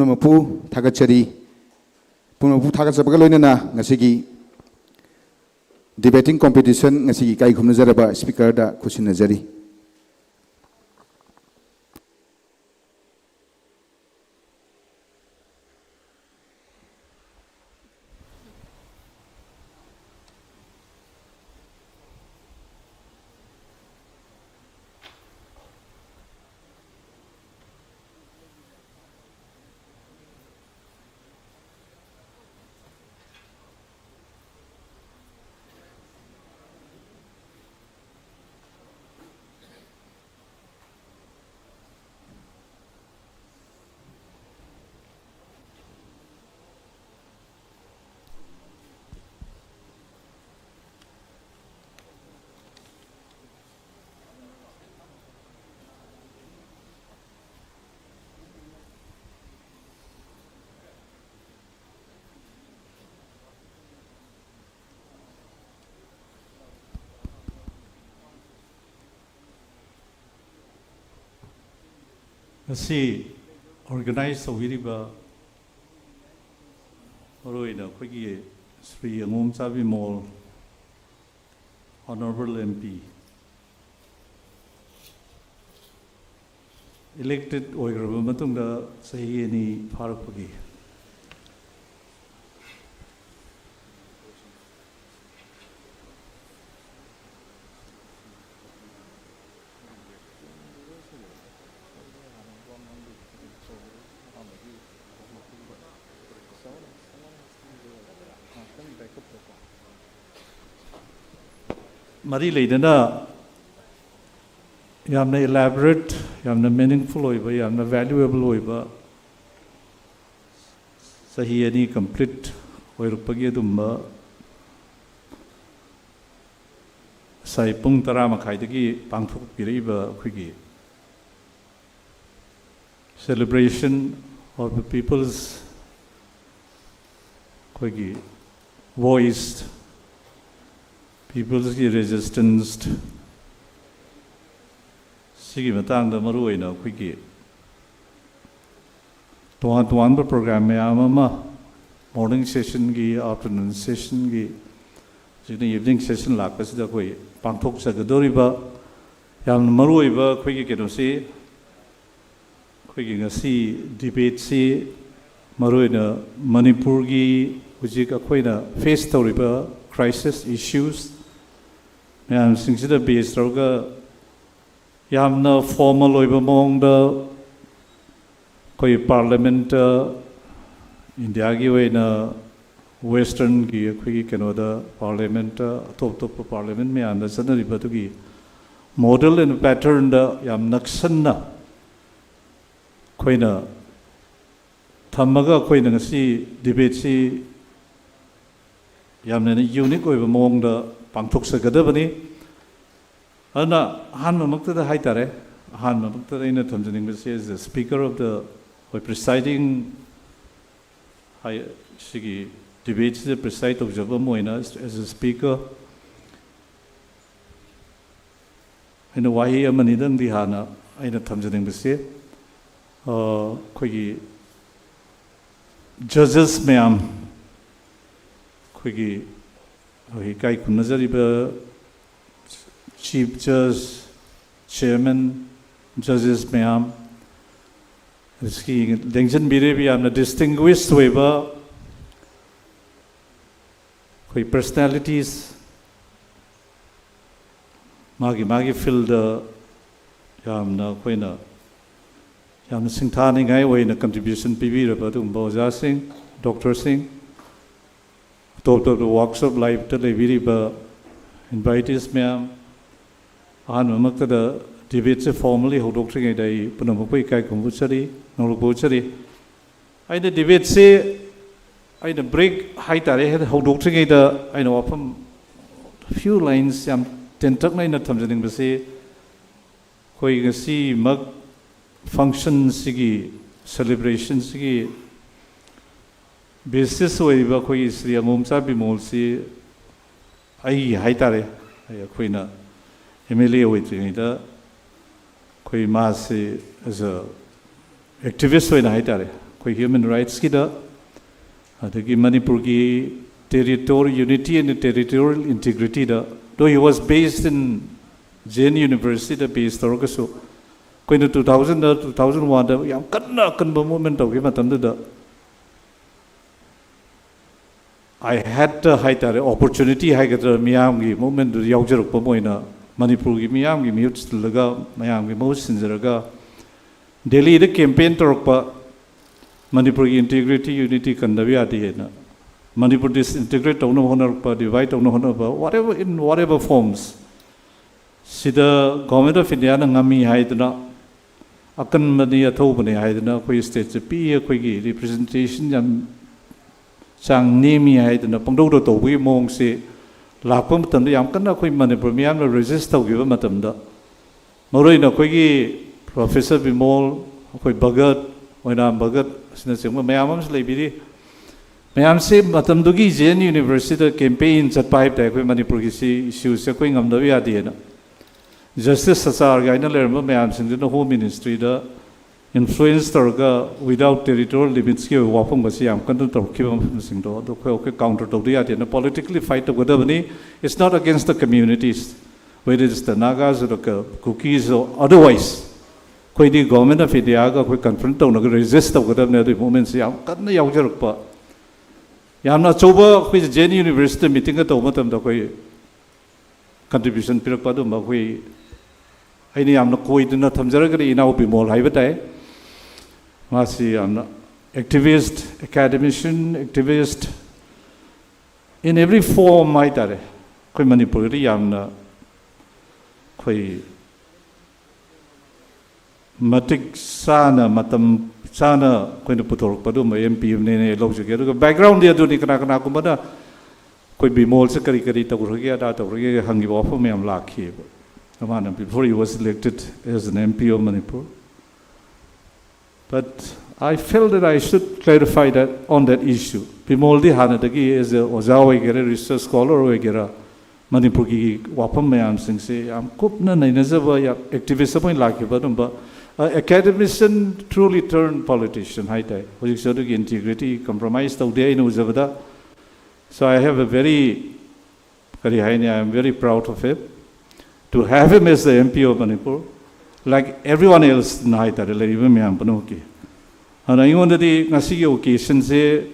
ꯄꯨꯝꯅꯃꯛꯄꯨ ꯊꯥꯒꯠꯆꯔꯤ꯫ ꯄꯨꯝꯅꯃꯛꯄꯨ ꯊꯥꯒꯠꯆꯕꯒ ꯂꯣꯏꯅꯅ ꯉꯁꯤꯒꯤ debating competition ꯉꯁꯤꯒꯤ ꯏꯀꯥꯏ ꯈꯨꯝꯅꯖꯔꯕ speakerꯗ ꯈꯨꯠꯁꯤꯟꯅꯖꯔꯤ꯫ ꯉꯁꯤ organize ꯇꯧꯕꯤꯔꯤꯕ ꯃꯔꯨꯑꯣꯏꯅ ꯑꯩꯈꯣꯏꯒꯤ ꯁ꯭ꯔꯤ ꯑꯉꯣꯝꯆꯥꯕꯤ ꯃꯣꯜ, Honourable M P, elected ꯑꯣꯏꯈ꯭ꯔꯕ ꯃꯇꯨꯡꯗ ꯆꯍꯤ ꯑꯅꯤ ꯐꯥꯔꯛꯄꯒꯤ ꯃꯔꯤ ꯂꯩꯅꯅ ꯌꯥꯝꯅ elaborate, ꯌꯥꯝꯅ meaningful ꯑꯣꯏꯕ, ꯌꯥꯝꯅ valuable ꯑꯣꯏꯕ ꯆꯍꯤ ꯑꯅꯤ complete ꯑꯣꯏꯔꯛꯄꯒꯤ ꯑꯗꯨꯝꯕ ꯉꯁꯥꯏ ꯄꯨꯡ ꯇꯔꯥ ꯃꯈꯥꯏꯗꯒꯤ ꯄꯥꯡꯊꯣꯛꯄꯤꯔꯛꯏꯕ ꯑꯩꯈꯣꯏꯒꯤ celebration of the people's, ꯑꯩꯈꯣꯏꯒꯤ voice, people's resistance, ꯁꯤꯒꯤ ꯃꯇꯥꯡꯗ ꯃꯔꯨꯑꯣꯏꯅ ꯑꯩꯈꯣꯏꯒꯤ ꯇꯣꯉꯥꯟ ꯇꯣꯉꯥꯟꯕ ꯄ꯭ꯔꯣꯒ꯭ꯔꯥꯝ ꯃꯌꯥꯝ ꯑꯃ, ꯃꯣꯔꯅꯤꯡ ꯁꯦꯁꯟꯒꯤ, ꯑꯥꯐꯇꯔꯅꯨꯟ ꯁꯦꯁꯟꯒꯤ, ꯍꯧꯖꯤꯛꯅ ꯏꯚꯤꯅꯤꯡ ꯁꯦꯁꯟ ꯂꯥꯛꯄꯁꯤꯗ ꯑꯩꯈꯣꯏ ꯄꯥꯡꯊꯣꯛꯆꯒꯗꯧꯔꯤꯕ ꯌꯥꯝꯅ ꯃꯔꯨ ꯑꯣꯏꯕ ꯑꯩꯈꯣꯏꯒꯤ ꯀꯩꯅꯣꯁꯤ, ꯑꯩꯈꯣꯏꯒꯤ ꯉꯁꯤ ꯗꯤꯕꯦꯠꯁꯤ ꯃꯔꯨꯑꯣꯏꯅ ꯃꯅꯤꯄꯨꯔꯒꯤ ꯍꯧꯖꯤꯛ ꯑꯩꯈꯣꯏꯅ ꯐꯦꯁ ꯇꯧꯔꯤꯕ ꯀ꯭ꯔꯥꯏꯁꯤꯁ ꯏꯁꯨꯁ ꯃꯌꯥꯝꯁꯤꯡꯁꯤꯗ ꯕꯦꯁ ꯇꯧꯔꯒ ꯌꯥꯝꯅ ꯐꯣꯔꯃꯦꯜ ꯑꯣꯏꯕ ꯃꯑꯣꯡꯗ ꯑꯩꯈꯣꯏ ꯄꯥꯔꯂꯤꯌꯥꯃꯦꯟꯠꯇ, ꯏꯟꯗꯤꯌꯥꯒꯤ ꯑꯣꯏꯅ ꯋꯦꯁꯇꯔꯟꯒꯤ ꯑꯩꯈꯣꯏꯒꯤ ꯀꯩꯅꯣꯗ ꯄꯥꯔꯂꯤꯌꯥꯃꯦꯟꯠꯇ, ꯑꯇꯣꯞ ꯑꯇꯣꯞꯄ ꯄꯥꯔꯂꯤꯌꯥꯃꯦꯟꯠ ꯃꯌꯥꯝꯗ ꯆꯠꯅꯔꯤꯕ ꯑꯗꯨꯒꯤ ꯃꯣꯗꯦꯜ ꯑꯦꯟ ꯄꯦꯇꯔꯟꯗ ꯌꯥꯝ ꯅꯛꯁꯟꯅ ꯑꯩꯈꯣꯏꯅ ꯊꯝꯃꯒ ꯑꯩꯈꯣꯏꯅ ꯉꯁꯤ ꯗꯤꯕꯦꯠꯁꯤ ꯌꯥꯝꯅ ꯌꯨꯅꯤꯛ ꯑꯣꯏꯕ ꯃꯑꯣꯡꯗ ꯄꯥꯡꯊꯣꯛꯆꯒꯗꯕꯅꯤ꯫ ꯑꯗꯨꯅ ꯑꯍꯥꯟꯕꯃꯛꯇꯗ ꯍꯥꯏꯇꯥꯔꯦ, ꯑꯍꯥꯟꯕꯃꯛꯇꯗ ꯑꯩꯅ ꯊꯝꯖꯅꯤꯡꯕꯁꯤ, as the speaker of the, ꯑꯩꯈꯣꯏ ꯄ꯭ꯔꯤꯁꯥꯏꯗꯤꯡ ꯍꯥꯏ, ꯁꯤꯒꯤ ꯗꯤꯕꯦꯠꯁꯤꯗ ꯄ꯭ꯔꯤꯁꯥꯏꯠ ꯇꯧꯖꯕ ꯑꯃ ꯑꯣꯏꯅ, as a speaker, ꯑꯩꯅ ꯋꯥꯍꯩ ꯑꯃꯅꯤꯗꯪꯗꯤ ꯍꯥꯟꯅ ꯑꯩꯅ ꯊꯝꯖꯅꯤꯡꯕꯁꯤ, ꯑ, ꯑꯩꯈꯣꯏꯒꯤ ꯖꯖꯦꯁ ꯃꯌꯥꯝ, ꯑꯩꯈꯣꯏꯒꯤ, ꯑꯩꯈꯣꯏ ꯏꯀꯥꯏ ꯈꯨꯝꯅꯖꯔꯤꯕ ꯆꯤꯐ ꯖꯖ, ꯆꯤꯌꯔꯃꯦꯟ, ꯖꯖꯦꯁ ꯃꯌꯥꯝ, ꯑꯁꯤꯒꯤ ꯂꯦꯡꯁꯤꯟꯕꯤꯔꯤꯕ ꯌꯥꯝꯅ ꯗꯤꯁꯇꯤꯡꯒ꯭ꯋꯤꯁ ꯑꯣꯏꯕ ꯑꯩꯈꯣꯏ ꯄꯔꯁꯅꯦꯂꯤꯇꯤꯁ, ꯃꯥꯒꯤ ꯃꯥꯒꯤ ꯐꯤꯜꯗ ꯌꯥꯝꯅ ꯑꯩꯈꯣꯏꯅ ꯌꯥꯝꯅ ꯁꯤꯡꯊꯥꯅꯤꯡꯉꯥꯏ ꯑꯣꯏꯅ ꯀꯟꯇ꯭ꯔꯤꯕ꯭ꯌꯨꯁꯟ ꯄꯤꯕꯤꯔꯕ ꯑꯗꯨꯒꯨꯝꯕ ꯑꯣꯖꯥꯁꯤꯡ, ꯗꯣꯛꯇꯔꯁꯤꯡ, ꯑꯇꯣꯞ ꯑꯇꯣꯞꯄ ꯋꯥꯛꯁꯣꯞ ꯂꯥꯏꯞꯇ ꯂꯩꯕꯤꯔꯤꯕ ꯏꯟꯚꯥꯏꯇꯤꯁ ꯃꯌꯥꯝ, ꯑꯍꯥꯟꯕꯃꯛꯇꯗ ꯗꯤꯕꯦꯠꯁꯦ ꯐꯣꯔꯃꯦꯜꯂꯤ ꯍꯧꯗꯣꯛꯇ꯭ꯔꯤꯉꯩꯗ ꯑꯩ ꯄꯨꯝꯅꯃꯛꯄꯨ ꯏꯀꯥꯏ ꯈꯨꯝꯅꯕ ꯎꯠꯆꯔꯤ, ꯅꯧꯂꯨꯛꯄ ꯎꯠꯆꯔꯤ꯫ ꯑꯩꯅ ꯗꯤꯕꯦꯠꯁꯦ ꯑꯩꯅ ꯕ꯭ꯔꯦꯛ ꯍꯥꯏꯇꯥꯔꯦ, ꯍꯦꯛ ꯍꯧꯗꯣꯛꯇ꯭ꯔꯤꯉꯩꯗ ꯑꯩꯅ ꯋꯥꯐꯝ ꯐ꯭ꯌꯨ ꯂꯥꯏꯟꯁ ꯌꯥꯝ ꯇꯦꯟꯇꯛꯅ ꯑꯩꯅ ꯊꯝꯖꯅꯤꯡꯕꯁꯤ, ꯑꯩꯈꯣꯏ ꯉꯁꯤꯃꯛ ꯐꯪꯁꯟꯁꯤꯒꯤ, ꯁꯦꯂꯦꯕ꯭ꯔꯦꯁꯟꯁꯤꯒꯤ ꯕꯦꯁꯤꯁ ꯑꯣꯏꯔꯤꯕ ꯑꯩꯈꯣꯏꯒꯤ ꯁ꯭ꯔꯤ ꯑꯉꯣꯝꯆꯥ ꯕꯤꯃꯣꯜꯁꯤ ꯑꯩꯒꯤ ꯍꯥꯏꯇꯥꯔꯦ, ꯑꯩꯈꯣꯏꯅ ꯑꯦꯝ ꯑꯦꯜ ꯑꯦ ꯑꯣꯏꯗ꯭ꯔꯤꯉꯩꯗ ꯑꯩꯈꯣꯏ ꯃꯥꯁꯤ as a activist ꯑꯣꯏꯅ ꯍꯥꯏꯇꯥꯔꯦ, ꯑꯩꯈꯣꯏ ꯍ꯭ꯌꯨꯃꯦꯟ ꯔꯥꯏꯠꯁꯀꯤꯗ, ꯑꯗꯒꯤ ꯃꯅꯤꯄꯨꯔꯒꯤ territorial unity and territorial integrityꯗ, though he was based in Jain Universityꯗ base ꯇꯧꯔꯒꯁꯨ, ꯑꯩꯈꯣꯏꯅ two thousandꯗ, two thousand oneꯗ ꯌꯥꯝ ꯀꯟꯅ ꯑꯀꯟꯕ movement ꯇꯧꯈꯤꯕ ꯃꯇꯝꯗꯨꯗ, I had ꯍꯥꯏꯇꯥꯔꯦ, opportunity ꯍꯥꯏꯒꯗ꯭ꯔꯥ, ꯃꯤꯌꯥꯝꯒꯤ movementꯗꯨꯗ ꯌꯥꯎꯖꯔꯛꯄ ꯑꯃ ꯑꯣꯏꯅ ꯃꯅꯤꯄꯨꯔꯒꯤ ꯃꯤꯌꯥꯝꯒꯤ ꯃꯤꯍꯨꯠ ꯁꯤꯜꯂꯒ, ꯃꯌꯥꯝꯒꯤ ꯃꯍꯨꯠ ꯁꯤꯟꯖꯔꯒ, ꯗꯦꯜꯂꯤꯗ campaign ꯇꯧꯔꯛꯄ, ꯃꯅꯤꯄꯨꯔꯒꯤ integrity, unity ꯀꯟꯗꯕ ꯌꯥꯗꯦꯅ, ꯃꯅꯤꯄꯨꯔ disintegrate ꯇꯧꯅꯕ ꯍꯣꯠꯅꯔꯛꯄ, divide ꯇꯧꯅꯕ ꯍꯣꯠꯅꯕ, whatever, in whatever forms, ꯁꯤꯗ Government of Indiaꯅ ꯉꯝꯃꯤ ꯍꯥꯏꯗꯨꯅ, ꯑꯀꯟꯕꯅꯤ, ꯑꯊꯧꯕꯅꯤ ꯍꯥꯏꯗꯨꯅ ꯑꯩꯈꯣꯏ stateꯁꯦ ꯄꯤꯛꯏ, ꯑꯩꯈꯣꯏꯒꯤ representation ꯌꯥꯝ ꯆꯥꯡ ꯅꯦꯝꯃꯤ ꯍꯥꯏꯗꯨꯅ ꯄꯪꯇꯧꯗ ꯇꯧꯕꯒꯤ ꯃꯑꯣꯡꯁꯤ ꯂꯥꯛꯄ ꯃꯇꯝꯗ, ꯌꯥꯝ ꯀꯟꯅ ꯑꯩꯈꯣꯏ ꯃꯅꯤꯄꯨꯔ ꯃꯤꯌꯥꯝꯅ resist ꯇꯧꯈꯤꯕ ꯃꯇꯝꯗ, ꯃꯔꯨꯑꯣꯏꯅ ꯑꯩꯈꯣꯏꯒꯤ Professor ꯕꯤꯃꯣꯜ, ꯑꯩꯈꯣꯏ ꯚꯒꯠ, ꯑꯣꯏꯅꯥꯝ ꯚꯒꯠ ꯑꯁꯤꯅꯆꯤꯡꯕ ꯃꯌꯥꯝ ꯑꯃꯁꯨ ꯂꯩꯕꯤꯔꯤ꯫ ꯃꯌꯥꯝꯁꯦ ꯃꯇꯝꯗꯨꯒꯤ Jain Universityꯗ campaign ꯆꯠꯄ ꯍꯥꯏꯕ ꯇꯥꯏ, ꯑꯩꯈꯣꯏ ꯃꯅꯤꯄꯨꯔꯒꯤ ꯁꯤ issueꯁꯦ ꯑꯩꯈꯣꯏ ꯉꯝꯗꯕ ꯌꯥꯗꯦꯅ꯫ Justice ꯑꯆꯥꯔ ꯀꯥꯏꯅ ꯂꯩꯔꯝꯕ ꯃꯌꯥꯝꯁꯤꯡꯗꯨꯅ Home Ministryꯗ influence ꯇꯧꯔꯒ without territorial limitsꯀꯤ ꯑꯣꯏꯕ ꯋꯥꯐꯝꯒꯁꯤ ꯌꯥꯝ ꯀꯟꯅ ꯇꯧꯔꯛꯈꯤꯕ ꯃꯐꯝꯁꯤꯡꯗꯣ, ꯑꯗꯣ ꯑꯩꯈꯣꯏ, ꯑꯩꯈꯣꯏ counter ꯇꯧꯗ ꯌꯥꯗꯦꯅ politically fight ꯇꯧꯒꯗꯕꯅꯤ꯫ It's not against the communities, whether it's the Nagas or the Kukis or otherwise. ꯑꯩꯈꯣꯏꯗꯤ Government of Indiaꯒ ꯑꯩꯈꯣꯏ confront ꯇꯧꯅꯒ resist ꯇꯧꯒꯗꯕꯅꯤ꯫ ꯑꯗꯨꯒꯤ movementꯁꯤ ꯌꯥꯝ ꯀꯟꯅ ꯌꯥꯎꯖꯔꯛꯄ, ꯌꯥꯝꯅ ꯑꯆꯧꯕ, ꯑꯩꯈꯣꯏ Jain Universityꯗ meetingꯒ ꯇꯧꯕ ꯃꯇꯝꯗ ꯑꯩꯈꯣꯏ contribution ꯄꯤꯔꯛꯄ ꯑꯗꯨꯝꯕ ꯑꯩꯈꯣꯏ, ꯑꯩꯅ ꯌꯥꯝꯅ ꯀꯣꯏꯗꯅ ꯊꯝꯖꯔꯒꯗꯤ ꯏꯅꯥꯎ ꯕꯤꯃꯣꯜ ꯍꯥꯏꯕ ꯇꯥꯏ꯫ ꯃꯥꯁꯤ ꯌꯥꯝꯅ activist, academician, activist in every form ꯍꯥꯏꯇꯥꯔꯦ꯫ ꯑꯩꯈꯣꯏ ꯃꯅꯤꯄꯨꯔꯗ ꯌꯥꯝꯅ ꯑꯩꯈꯣꯏ ꯃꯇꯤꯛ ꯆꯥꯅ, ꯃꯇꯝ ꯆꯥꯅ ꯑꯩꯈꯣꯏꯅ ꯄꯨꯊꯣꯔꯛꯄ ꯑꯗꯨꯒꯨꯝꯕ MP ꯑꯃꯅꯦꯅ ꯑꯩ ꯂꯧꯖꯒꯦ꯫ ꯑꯗꯨꯒ backgroundꯗꯤ ꯑꯗꯨꯅꯤ, ꯀꯅꯥ ꯀꯅꯥꯒꯨꯝꯕꯅ ꯑꯩꯈꯣꯏ ꯕꯤꯃꯣꯜꯁꯦ ꯀꯔꯤ ꯀꯔꯤ ꯇꯧꯈ꯭ꯔꯒꯦ, ꯑꯗꯥ ꯇꯧꯈ꯭ꯔꯒꯦ ꯍꯪꯈꯤꯕ ꯋꯥꯐꯝ ꯃꯌꯥꯝ ꯂꯥꯛꯈꯤꯑꯕ꯫ ꯃꯥꯅ before he was elected as an MP of Manipur. But I felt that I should clarify that on that issue. ꯕꯤꯃꯣꯜꯗꯤ ꯍꯥꯟꯅꯗꯒꯤ as a ꯑꯣꯖꯥ ꯑꯣꯏꯒꯦꯔꯥ, research scholar ꯑꯣꯏꯒꯦꯔꯥ, ꯃꯅꯤꯄꯨꯔꯒꯤ ꯋꯥꯐꯝ ꯃꯌꯥꯝꯁꯤꯡꯁꯦ ꯌꯥꯝ ꯀꯨꯞꯅ ꯅꯩꯅꯖꯕ, ꯌꯥꯝ activist ꯑꯃ ꯑꯣꯏꯅ ꯂꯥꯛꯈꯤꯕ ꯑꯗꯨꯝꯕ Academician truly turned politician ꯍꯥꯏ ꯇꯥꯏ꯫ ꯍꯧꯖꯤꯛꯁꯨ ꯑꯗꯨꯒꯤ integrity compromise ꯇꯧꯗꯦ ꯑꯩꯅ ꯎꯖꯕꯗ꯫ So I have a very, ꯀꯔꯤ ꯍꯥꯏꯅꯤ, I am very proud of him to have him as the M P of Manipur, like everyone else ꯍꯥꯏ ꯇꯥꯔꯦ, ꯂꯩꯔꯤꯕ ꯃꯌꯥꯝ ꯄꯨꯝꯅꯃꯛꯀꯤ꯫ ꯑꯗꯨꯅ ꯑꯩꯉꯣꯟꯗꯗꯤ ꯉꯁꯤꯒꯤ occasionꯁꯦ,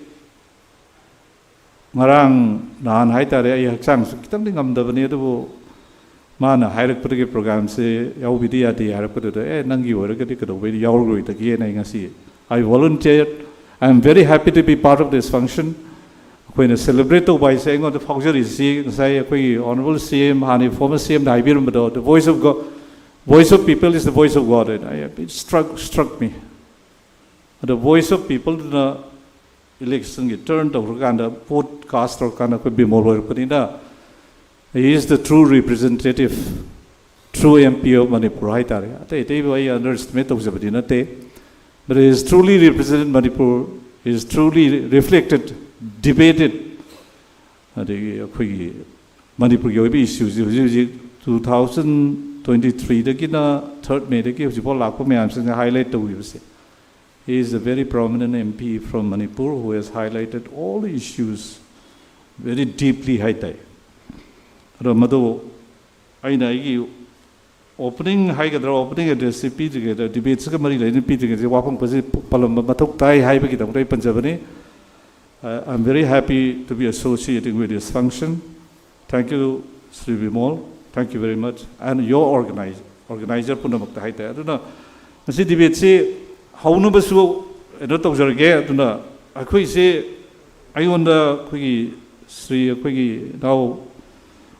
ꯉꯔꯥꯡ ꯅꯍꯥꯟ ꯍꯥꯏ ꯇꯥꯔꯦ, ꯑꯩ ꯍꯛꯆꯥꯡꯁꯨ ꯈꯤꯇꯪꯗꯤ ꯉꯝꯗꯕꯅꯤ, ꯑꯗꯨꯕꯨ ꯃꯥꯅ ꯍꯥꯏꯔꯛꯄꯗꯒꯤ programꯁꯦ ꯌꯥꯎꯕꯤꯗ ꯌꯥꯗꯦ ꯍꯥꯏꯔꯛꯄꯗꯨꯗ, ꯑꯦ, ꯅꯪꯒꯤ ꯑꯣꯏꯔꯒꯗꯤ ꯀꯩꯗꯧꯕꯩ ꯌꯥꯎꯔꯔꯣꯏꯗꯒꯦꯅ ꯑꯩ ꯉꯁꯤ, I volunteered. I am very happy to be part of this function. ꯑꯩꯈꯣꯏꯅ celebrate ꯇꯧꯕ ꯍꯥꯏꯁꯦ ꯑꯩꯉꯣꯟꯗ ꯐꯥꯎꯖꯔꯤꯁꯤ ꯉꯁꯥꯏ ꯑꯩꯈꯣꯏꯒꯤ Honourable C M, ꯍꯥꯟꯅꯒꯤ former C Mꯅ ꯍꯥꯏꯕꯤꯔꯝꯕꯗꯣ, "The voice of God, voice of people is the voice of God." And I, it struck, struck me. ꯑꯗꯣ voice of peopleꯗꯨꯅ electionꯒꯤ turn ꯇꯧꯈ꯭ꯔꯀꯥꯟꯗ, vote cast ꯇꯧꯔꯀꯥꯟꯗ ꯑꯩꯈꯣꯏ Bimol ꯑꯣꯏꯔꯛꯄꯅꯤꯅ, he is the true representative, true M P of Manipur ꯍꯥꯏ ꯇꯥꯔꯦ꯫ ꯑꯇꯩ ꯑꯇꯩꯕꯨ ꯑꯩ underestimate ꯇꯧꯖꯕꯗꯤ ꯅꯠꯇꯦ, but he is truly represented Manipur, he is truly reflected, debated, ꯑꯗꯒꯤ ꯑꯩꯈꯣꯏꯒꯤ ꯃꯅꯤꯄꯨꯔꯒꯤ ꯑꯣꯏꯕ issueꯁꯤ ꯍꯧꯖꯤꯛ ꯍꯧꯖꯤꯛ two thousand twenty threeꯗꯒꯤꯅ third Mayꯗꯒꯤ ꯍꯧꯖꯤꯛꯐꯥꯎ ꯂꯥꯛꯄ ꯃꯌꯥꯝꯁꯤꯡꯁꯦ highlight ꯇꯧꯈꯤꯕꯁꯦ, he is a very prominent M P from Manipur who has highlighted all the issues very deeply ꯍꯥꯏ ꯇꯥꯏ꯫ ꯑꯗꯣ ꯃꯗꯨ ꯑꯩꯅ ꯑꯩꯒꯤ opening ꯍꯥꯏꯒꯗ꯭ꯔꯥ, opening addressꯁꯤ ꯄꯤꯗ꯭ꯔꯤꯉꯩꯗ, debateꯁꯤꯒ ꯃꯔꯤ ꯂꯩꯅꯅ ꯄꯤꯗ꯭ꯔꯤꯉꯩꯗ ꯋꯥꯐꯝ ꯈꯔꯁꯤ ꯄꯜꯂꯝꯕ ꯃꯊꯧ ꯇꯥꯏ ꯍꯥꯏꯕꯒꯤꯗꯃꯛꯇ ꯑꯩ ꯄꯟꯖꯕꯅꯤ꯫ I am very happy to be associating with this function. Thank you, Shri Bimol. Thank you very much. And your organize, organizer ꯄꯨꯝꯅꯃꯛꯇ ꯍꯥꯏ ꯇꯥꯏ꯫ ꯑꯗꯨꯅ ꯉꯁꯤ debateꯁꯤ ꯍꯧꯅꯕꯁꯨ ꯀꯩꯅꯣ ꯇꯧꯖꯔꯒꯦ꯫ ꯑꯗꯨꯅ ꯑꯩꯈꯣꯏꯁꯦ, ꯑꯩꯉꯣꯟꯗ ꯑꯩꯈꯣꯏꯒꯤ ꯁ꯭ꯔꯤ, ꯑꯩꯈꯣꯏꯒꯤ ꯏꯅꯥꯎ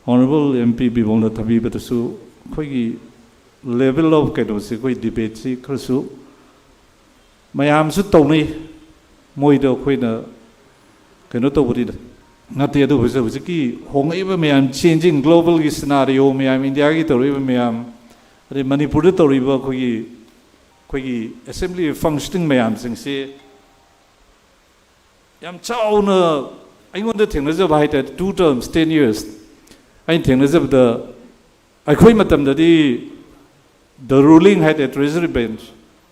Honourable M P ꯕꯤꯃꯣꯜꯅ ꯊꯝꯕꯤꯕꯗꯁꯨ ꯑꯩꯈꯣꯏꯒꯤ level of ꯀꯩꯅꯣꯁꯤ, ꯑꯩꯈꯣꯏ debateꯁꯤ ꯈꯔꯁꯨ ꯃꯌꯥꯝꯁꯨ ꯇꯧꯅꯩ, ꯃꯣꯏꯗ ꯑꯩꯈꯣꯏꯅ ꯀꯩꯅꯣ ꯇꯧꯕꯗꯤ ꯅꯠꯇꯦ꯫ ꯑꯗꯨꯕꯨ ꯍꯧꯖꯤꯛ, ꯍꯧꯖꯤꯛꯀꯤ ꯍꯣꯡꯉꯛꯏꯕ ꯃꯌꯥꯝ, changing globalꯒꯤ scenario ꯃꯌꯥꯝ, ꯏꯟꯗꯤꯌꯥꯒꯤ ꯇꯧꯔꯛꯏꯕ ꯃꯌꯥꯝ, ꯑꯗꯩ ꯃꯅꯤꯄꯨꯔꯗ ꯇꯧꯔꯤꯕ ꯑꯩꯈꯣꯏꯒꯤ, ꯑꯩꯈꯣꯏꯒꯤ assembly functioning ꯃꯌꯥꯝꯁꯤꯡꯁꯤ ꯌꯥꯝ ꯆꯥꯎꯅ ꯑꯩꯉꯣꯟꯗ ꯊꯦꯡꯅꯖꯕ ꯍꯥꯏ ꯇꯥꯔꯦ, two terms, ten years ꯑꯩꯅ ꯊꯦꯡꯅꯖꯕꯗ, ꯑꯩꯈꯣꯏ ꯃꯇꯝꯗꯗꯤ The ruling ꯍꯥꯏꯇꯥꯔꯦ, Treasury Bench,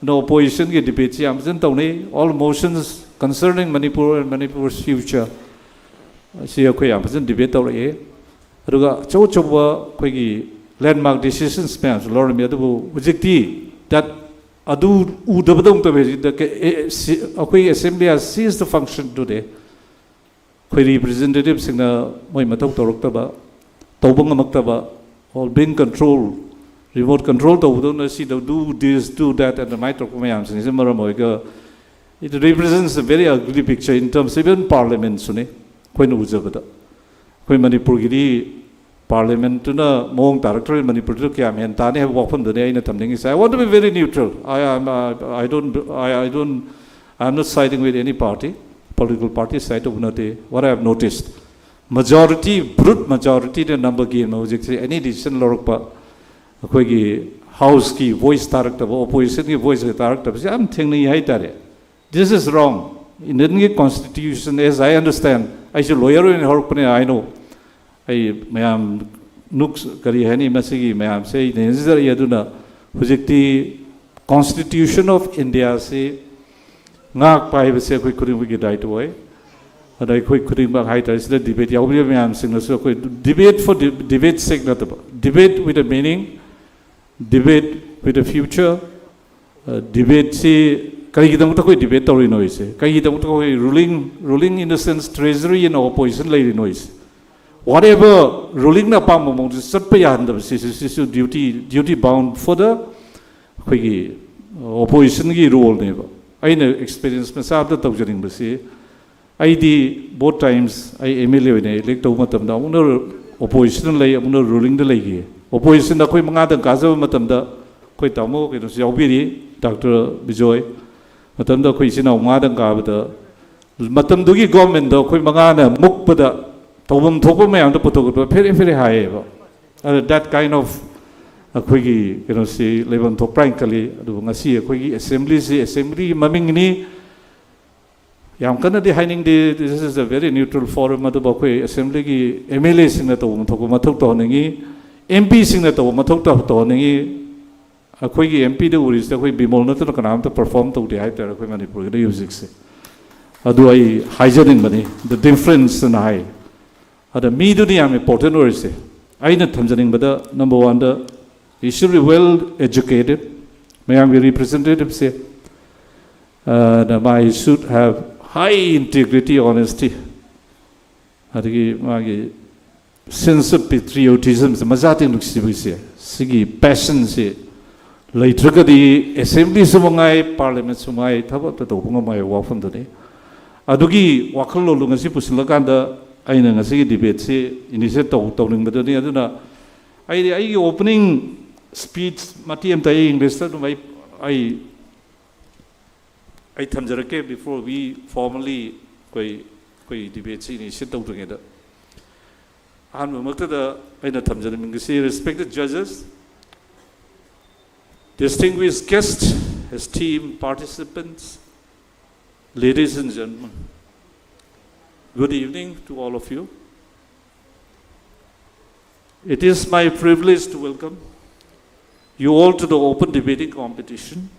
ꯑꯗꯣ oppositionꯒꯤ debateꯁꯤ ꯌꯥꯝ ꯐꯖꯅ ꯇꯧꯅꯩ. All motions concerning Manipur and Manipur's future ꯁꯤ ꯑꯩꯈꯣꯏ ꯌꯥꯝ ꯐꯖꯅ debate ꯇꯧꯔꯛꯑꯦ. ꯑꯗꯨꯒ ꯑꯆꯧ ꯑꯆꯧꯕ ꯑꯩꯈꯣꯏꯒꯤ landmark decisions ꯃꯌꯥꯝꯁꯨ ꯂꯧꯔꯝꯃꯤ. ꯑꯗꯨꯕꯨ ꯍꯧꯖꯤꯛꯇꯤ that ꯑꯗꯨ ꯎꯗꯕꯗꯧꯅ ꯇꯧꯋꯦ. ꯍꯧꯖꯤꯛꯇ ꯀ-, ꯑꯦ-, ꯁꯤ-, ꯑꯩꯈꯣꯏꯒꯤ assembly has ceased to function today. ꯑꯩꯈꯣꯏ representativeꯁꯤꯡꯅ ꯃꯣꯏ ꯃꯊꯧ ꯇꯧꯔꯛꯇꯕ, ꯇꯧꯕ ꯉꯝꯃꯛꯇꯕ, or being control, remote control ꯇꯧꯕꯗꯧꯅ ꯁꯤꯗ do this, do that ꯑꯗꯨꯃꯥꯏꯅ ꯇꯧꯔꯛꯄ ꯃꯌꯥꯝꯁꯤꯡꯁꯤꯅ ꯃꯔꯝ ꯑꯣꯏꯔꯒ it represents a very ugly picture in terms even parliamentꯁꯨꯅꯤ ꯑꯩꯈꯣꯏꯅ ꯎꯖꯕꯗ. ꯑꯩꯈꯣꯏ ꯃꯅꯤꯄꯨꯔꯒꯤꯗꯤ parliamentꯇꯨꯅ ꯃꯑꯣꯡ ꯇꯥꯔꯛꯇ꯭ꯔꯗꯤ ꯃꯅꯤꯄꯨꯔꯗꯨ ꯀꯌꯥꯝ ꯍꯦꯟꯅ ꯇꯥꯅꯤ ꯍꯥꯏꯕ ꯋꯥꯐꯝꯗꯨꯅꯤ ꯑꯩꯅ ꯊꯝꯅꯤꯡꯉꯤꯁꯦ. I want to be very neutral. I am, uh, I don't, I, I don't, I am not siding with any party, political party side ꯇꯧꯕ ꯅꯠꯇꯦ. What I have noticed, majority, brute majorityꯅ ꯅꯝꯕ game ꯍꯧꯖꯤꯛꯁꯦ any decision ꯂꯧꯔꯛꯄ, ꯑꯩꯈꯣꯏꯒꯤ houseꯀꯤ voice ꯇꯥꯔꯛꯇꯕ, oppositionꯒꯤ voice ꯇꯥꯔꯛꯇꯕꯁꯦ ꯌꯥꯝ ꯊꯦꯡꯅꯩ ꯍꯥꯏꯇꯥꯔꯦ. This is wrong. Indianꯒꯤ constitution, as I understand, ꯑꯩꯁꯨ lawyer ꯑꯣꯏꯅ ꯍꯧꯔꯛꯄꯅꯦ, I know. ꯑꯩ ꯃꯌꯥꯝ ꯅꯨꯛ ꯀꯔꯤ ꯍꯥꯏꯅꯤ, ꯃꯁꯤꯒꯤ ꯃꯌꯥꯝꯁꯦ ꯑꯩ ꯅꯩꯅꯖꯔꯛꯏ. ꯑꯗꯨꯅ ꯍꯧꯖꯤꯛꯇꯤ Constitution of Indiaꯁꯤ ꯉꯥꯛꯄ ꯍꯥꯏꯕꯁꯦ ꯑꯩꯈꯣꯏ ꯈꯨꯗꯤꯡꯃꯛꯀꯤ ꯗꯥꯏꯇ ꯑꯣꯏ. ꯑꯗ ꯑꯩꯈꯣꯏ ꯈꯨꯗꯤꯡꯃꯛ ꯍꯥꯏꯇꯥꯔꯦ, ꯁꯤꯗ debate ꯌꯥꯎꯕꯤꯕ ꯃꯌꯥꯝꯁꯤꯡꯅꯁꯨ ꯑꯩꯈꯣꯏ debate for de-, debate sake ꯅꯠꯇꯕ, debate with a meaning, debate with a future, debateꯁꯤ ꯀꯔꯤꯒꯤꯗꯃꯛꯇ ꯑꯩꯈꯣꯏ debate ꯇꯧꯔꯤꯅꯣ ꯍꯥꯏꯁꯦ? ꯀꯔꯤꯒꯤꯗꯃꯛꯇ ꯑꯩꯈꯣꯏ ruling, ruling in the sense Treasury and opposition ꯂꯩꯔꯤꯅꯣ ꯍꯥꯏꯁꯦ? Whatever rulingꯅ ꯑꯄꯥꯝꯕ ꯃꯑꯣꯡꯗ ꯆꯠꯄ ꯌꯥꯍꯟꯗꯕ ꯁꯤꯁꯨ, ꯁꯤꯁꯨ duty, duty bound for the ꯑꯩꯈꯣꯏꯒꯤ oppositionꯒꯤ roleꯅꯦꯕ. ꯑꯩꯅ experience ꯃꯆꯥ ꯑꯝꯇ ꯇꯧꯖꯅꯤꯡꯕꯁꯤ, ꯑꯩꯗꯤ both times ꯑꯩ MLA ꯑꯣꯏꯅ elect ꯇꯧꯕ ꯃꯇꯝꯗ ꯑꯃꯨꯛꯅ oppositionꯗ ꯂꯩ, ꯑꯃꯨꯛꯅ rulingꯗ ꯂꯩꯈꯤ. Oppositionꯗ ꯑꯩꯈꯣꯏ ꯃꯉꯥꯗꯪ ꯀꯥꯖꯕ ꯃꯇꯝꯗ ꯑꯩꯈꯣꯏ ꯇꯥꯃꯣ ꯀꯩꯅꯣꯁꯨ ꯌꯥꯎꯕꯤꯔꯤ, ꯗꯥꯛꯇꯔ ꯕꯤꯖꯣꯏ. ꯃꯇꯝꯗ ꯑꯩꯈꯣꯏ ꯏꯆꯤꯟ ꯏꯅꯥꯎ ꯃꯉꯥꯗꯪ ꯀꯥꯕꯗ ꯃꯇꯝꯗꯨꯒꯤ governmentꯗꯣ ꯑꯩꯈꯣꯏ ꯃꯉꯥꯅ ꯃꯨꯛꯄꯗ ꯇꯧꯐꯝ ꯊꯣꯛꯄ ꯃꯌꯥꯝꯗꯣ ꯄꯨꯊꯣꯛꯄꯗ ꯐꯦꯔꯦ ꯐꯦꯔꯦ ꯍꯥꯏꯌꯦꯕ. ꯑꯗ that kind of ꯑꯩꯈꯣꯏꯒꯤ ꯀꯩꯅꯣꯁꯤ ꯂꯩꯐꯝ ꯊꯣꯛꯄ꯭ꯔꯥ ꯍꯥꯏꯅ ꯈꯜꯂꯤ. ꯑꯗꯨꯕꯨ ꯉꯁꯤ ꯑꯩꯈꯣꯏꯒꯤ assemblyꯁꯤ, assemblyꯒꯤ ꯃꯃꯤꯡꯅꯤ, ꯌꯥꯝ ꯀꯟꯅꯗꯤ ꯍꯥꯏꯅꯤꯡꯗꯦ, this is a very neutral forum. ꯑꯗꯨꯕꯨ ꯑꯩꯈꯣꯏ assemblyꯒꯤ MLAꯁꯤꯡꯅ ꯇꯧꯕ ꯃꯊꯧ, ꯃꯊꯧ ꯇꯧꯍꯟꯅꯤꯡꯉꯤ, MPꯁꯤꯡꯅ ꯇꯧꯕ ꯃꯊꯧ ꯇꯧ-, ꯇꯧꯍꯟꯅꯤꯡꯉꯤ. ꯑꯩꯈꯣꯏꯒꯤ ꯑꯦꯝ ꯄꯤꯗ ꯎꯔꯤꯁꯤꯗ ꯑꯩꯈꯣꯏ ꯕꯤꯃꯣꯜ ꯅꯠꯇꯅ ꯀꯅꯥꯝꯇ ꯄꯔꯐꯣꯔꯝ ꯇꯧꯗꯦ ꯍꯥꯏꯇꯥꯔꯦ ꯑꯩꯈꯣꯏ ꯃꯅꯤꯄꯨꯔꯒꯤꯗ ꯍꯧꯖꯤꯛꯁꯦ꯫ ꯑꯗꯨ ꯑꯩ ꯍꯥꯏꯖꯅꯤꯡꯕꯅꯤ, the difference ꯑꯅ ꯍꯥꯏ꯫ ꯑꯗ ꯃꯤꯗꯨꯅ ꯌꯥꯝ ꯏꯝꯄꯣꯔꯇꯦꯟ ꯑꯣꯏꯔꯤꯁꯦ꯫ ꯑꯩꯅ ꯊꯝꯖꯅꯤꯡꯕꯗ, ꯅꯝꯕꯔ ꯋꯥꯟꯗ, he should be well educated, ꯃꯌꯥꯝꯒꯤ ꯔꯤꯄ꯭ꯔꯖꯦꯟꯇꯦꯇꯤꯞꯁꯦ꯫ ꯑꯗ ꯃꯥ, he should have high integrity, honesty, ꯑꯗꯒꯤ ꯃꯥꯒꯤ sense of patriotism, ꯃꯆꯥꯇꯦꯡ ꯅꯨꯡꯁꯤꯕꯁꯦ, ꯁꯤꯒꯤ ꯄꯦꯁꯟꯁꯦ ꯂꯩꯇ꯭ꯔꯒꯗꯤ ꯑꯦꯁꯦꯝꯕ꯭ꯂꯤꯁꯨ ꯃꯉꯥꯏ, ꯄꯥꯔꯂꯤꯌꯥꯃꯦꯟꯁꯨ ꯃꯉꯥꯏ, ꯊꯕꯛ ꯑꯝꯇ ꯇꯧꯕ ꯉꯝꯃꯣꯏ ꯍꯥꯏꯕ ꯋꯥꯐꯝꯗꯨꯅꯤ꯫ ꯑꯗꯨꯒꯤ ꯋꯥꯈꯜꯂꯣꯟꯗꯨ ꯉꯁꯤ ꯄꯨꯁꯤꯜꯂꯀꯥꯟꯗ ꯑꯩꯅ ꯉꯁꯤꯒꯤ ꯗꯤꯕꯦꯠꯁꯤ ꯏꯅꯤꯁꯤꯌꯦꯠ ꯇꯧ ꯇꯧꯅꯤꯡꯕꯗꯨꯅꯤ꯫ ꯑꯗꯨꯅ ꯑꯩꯗꯤ ꯑꯩꯒꯤ ꯑꯣꯄꯅꯤꯡ ꯁ꯭ꯄꯤꯆ ꯃꯇꯦꯛ ꯑꯃꯇ ꯑꯩ ꯏꯪꯂꯤꯁꯇ ꯑꯗꯨꯝ ꯑꯩ ꯑꯩ ꯑꯩ ꯊꯝꯖꯔꯛꯀꯦ, before we formally ꯑꯩꯈꯣꯏ ꯑꯩꯈꯣꯏ ꯗꯤꯕꯦꯠꯁꯤ ꯏꯅꯤꯁꯤꯌꯦꯠ ꯇꯧꯗ꯭ꯔꯤꯉꯩꯗ꯫ ꯑꯍꯥꯟꯕꯃꯛꯇꯗ ꯑꯩꯅ ꯊꯝꯖꯅꯤꯡꯕꯁꯤ, respected judges, distinguished guests, esteemed participants, ladies and gentlemen, good evening to all of you. It is my privilege to welcome you all to the open debating competition,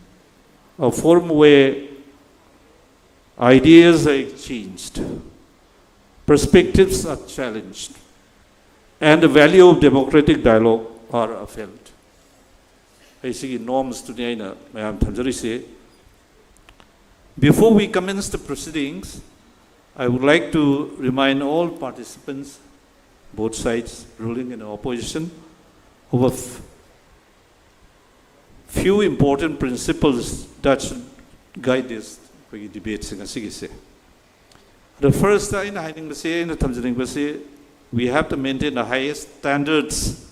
a forum where ideas are exchanged, perspectives are challenged, and the value of democratic dialogue are upheld. ꯑꯩ ꯁꯤꯒꯤ ꯅꯣꯔꯝꯁꯇꯨꯅꯤ ꯑꯩꯅ ꯃꯌꯥꯝ ꯊꯝꯖꯔꯤꯁꯦ꯫ Before we commence the proceedings, I would like to remind all participants, both sides, ruling and opposition, of a f- few important principles that should guide this ꯑꯩꯈꯣꯏꯒꯤ ꯗꯤꯕꯦꯠꯁꯤꯡ ꯑꯁꯤꯒꯤꯁꯦ꯫ The first ꯑꯩꯅ ꯍꯥꯏꯅꯤꯡꯕꯁꯤ, ꯑꯩꯅ ꯊꯝꯖꯅꯤꯡꯕꯁꯤ, we have to maintain the highest standards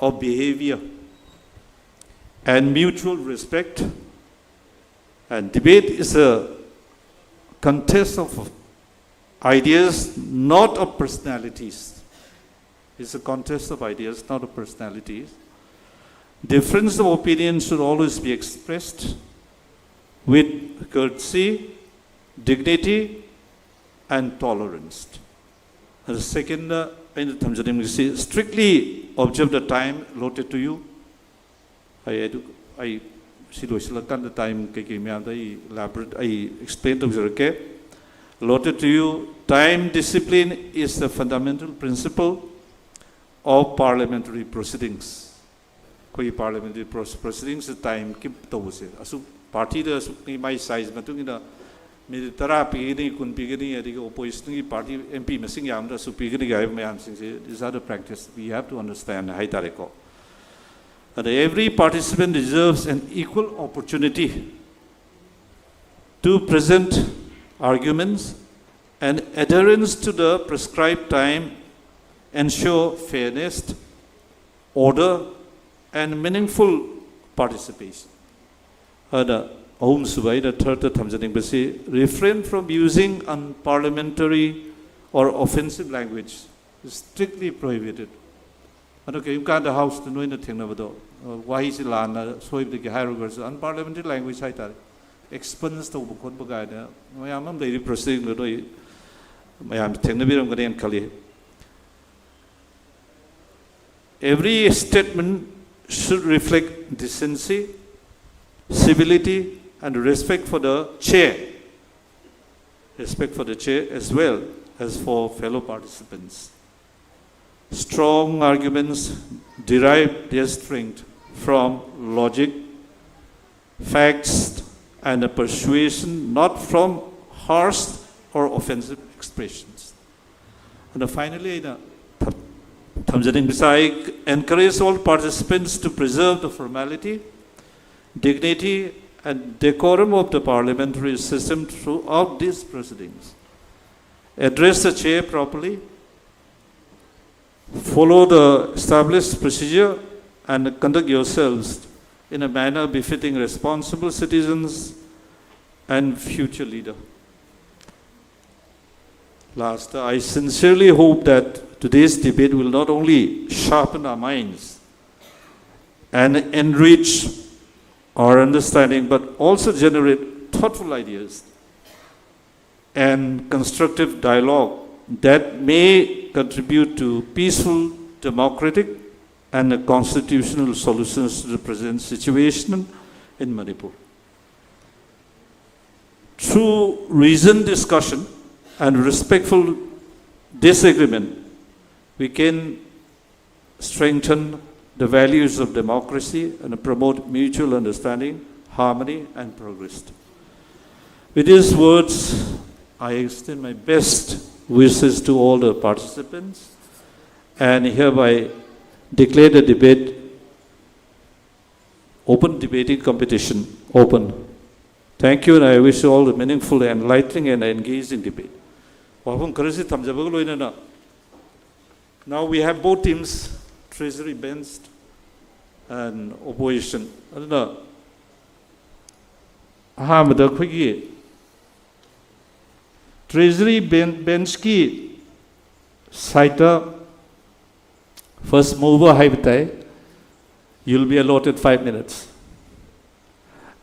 of behavior and mutual respect. And debate is a contest of ideas, not of personalities. It's a contest of ideas, not of personalities. Difference of opinion should always be expressed with courtesy, dignity, and tolerance. And the second, uh, ꯑꯩꯅ ꯊꯝꯖꯅꯤꯡꯕꯁꯤ, strictly observe the time allotted to you. ꯑꯩ ꯑꯗꯨ ꯑꯩ ꯁꯤ ꯂꯣꯏꯁꯤꯜꯂꯀꯥꯟꯗ ꯇꯥꯏꯝ ꯀꯩꯀꯩ ꯃꯌꯥꯝꯗꯣ ꯑꯩ ꯏꯂꯥꯕꯣꯔꯦꯠ ꯑꯩ ꯑꯦꯛꯁꯄ꯭ꯂꯦꯟ ꯇꯧꯖꯔꯛꯀꯦ꯫ Allotted to you, time discipline is the fundamental principle of parliamentary proceedings. ꯑꯩꯈꯣꯏꯒꯤ ꯄꯥꯔꯂꯤꯌꯥꯃꯦꯟꯇꯔꯤ ꯄ꯭ꯔꯣꯁꯤꯗꯤꯡꯁꯇ ꯇꯥꯏꯝ ꯀꯤꯞ ꯇꯧꯕꯁꯦ ꯑꯁꯨꯛ ꯄꯥꯔꯇꯤꯗ ꯑꯁꯨꯛꯅꯤ ꯃꯥꯏ ꯁꯥꯏꯖ ꯃꯇꯨꯡ ꯏꯟꯅ ꯃꯤꯅꯤꯠ ꯇꯔꯥ ꯄꯤꯒꯅꯤ, ꯀꯨꯟ ꯄꯤꯒꯅꯤ, ꯑꯗꯒꯤ ꯑꯣꯄꯣꯖꯤꯁꯟꯒꯤ ꯄꯥꯔꯇꯤ ꯑꯦꯝ ꯄꯤ ꯃꯁꯤꯡ ꯌꯥꯝꯕꯗ ꯑꯁꯨꯛ ꯄꯤꯒꯅꯤ ꯍꯥꯏꯕ ꯃꯌꯥꯝꯁꯤꯡꯁꯦ, these are the practice we have to understand ꯍꯥꯏ ꯇꯥꯔꯦꯀꯣ꯫ And every participant deserves an equal opportunity to present arguments, and adherence to the prescribed time ensure fairness, order, and meaningful participation. ꯑꯗ ꯑꯍꯨꯝꯁꯨꯕ ꯑꯩꯅ ꯊꯥꯔꯠꯇ ꯊꯝꯖꯅꯤꯡꯕꯁꯤ, refrain from using unparliamentary or offensive language is strictly prohibited. ꯑꯗꯣ ꯀꯔꯤꯒꯨꯝꯕ ꯀꯥꯟꯗ ꯍꯥꯎꯁꯇ ꯅꯣꯏꯅ ꯊꯦꯡꯅꯕꯗꯣ, ꯑ, ꯋꯥꯍꯩꯁꯤ ꯂꯥꯟꯅ ꯁꯣꯏꯕꯗꯒꯤ ꯍꯥꯏꯔꯨꯔꯒꯁꯨ, unparliamentary language ꯍꯥꯏꯇꯥꯔꯦ, ꯑꯦꯛꯁꯄꯟꯁ ꯇꯧꯕ ꯈꯣꯠꯄ ꯀꯥꯏꯅ ꯃꯌꯥꯝ ꯑꯃ ꯂꯩꯔꯤ, ꯄ꯭ꯔꯣꯁꯤꯗꯤꯡꯗꯣ ꯅꯣꯏ ꯃꯌꯥꯝ ꯊꯦꯡꯅꯕꯤꯔꯝꯒꯅꯦꯅ ꯈꯜꯂꯤ꯫ Every statement should reflect decency, civility, and respect for the chair. Respect for the chair as well as for fellow participants. Strong arguments derive their strength from logic, facts, and a persuasion, not from harsh or offensive expressions. And finally, ꯑꯩꯅ ꯊꯝꯖꯅꯤꯡꯕꯁꯤ, I encourage all participants to preserve the formality, dignity, and decorum of the parliamentary system throughout these proceedings. Address the chair properly, follow the established procedure, and conduct yourselves in a manner befitting responsible citizens and future leader. Last, I sincerely hope that today's debate will not only sharpen our minds and enrich our understanding, but also generate thoughtful ideas and constructive dialogue that may contribute to peaceful, democratic, and constitutional solutions to the present situation in Manipur. Through reasoned discussion and respectful disagreement, we can strengthen the values of democracy and promote mutual understanding, harmony, and progress. With these words, I extend my best wishes to all the participants and hereby declare the debate open, debating competition open. Thank you, and I wish you all a meaningful, enlightening, and engaging debate. ꯋꯥꯐꯝ ꯈꯔꯁꯤ ꯊꯝꯖꯕꯒ ꯂꯣꯏꯅꯅ, now we have both teams, Treasury bench and opposition. ꯑꯗꯨꯅ ꯑꯍꯥꯟꯕꯗ ꯑꯩꯈꯣꯏꯒꯤ Treasury bench ꯀꯤ side ꯇ first mover ꯍꯥꯏꯕ ꯇꯥꯏ, you'll be allotted five minutes.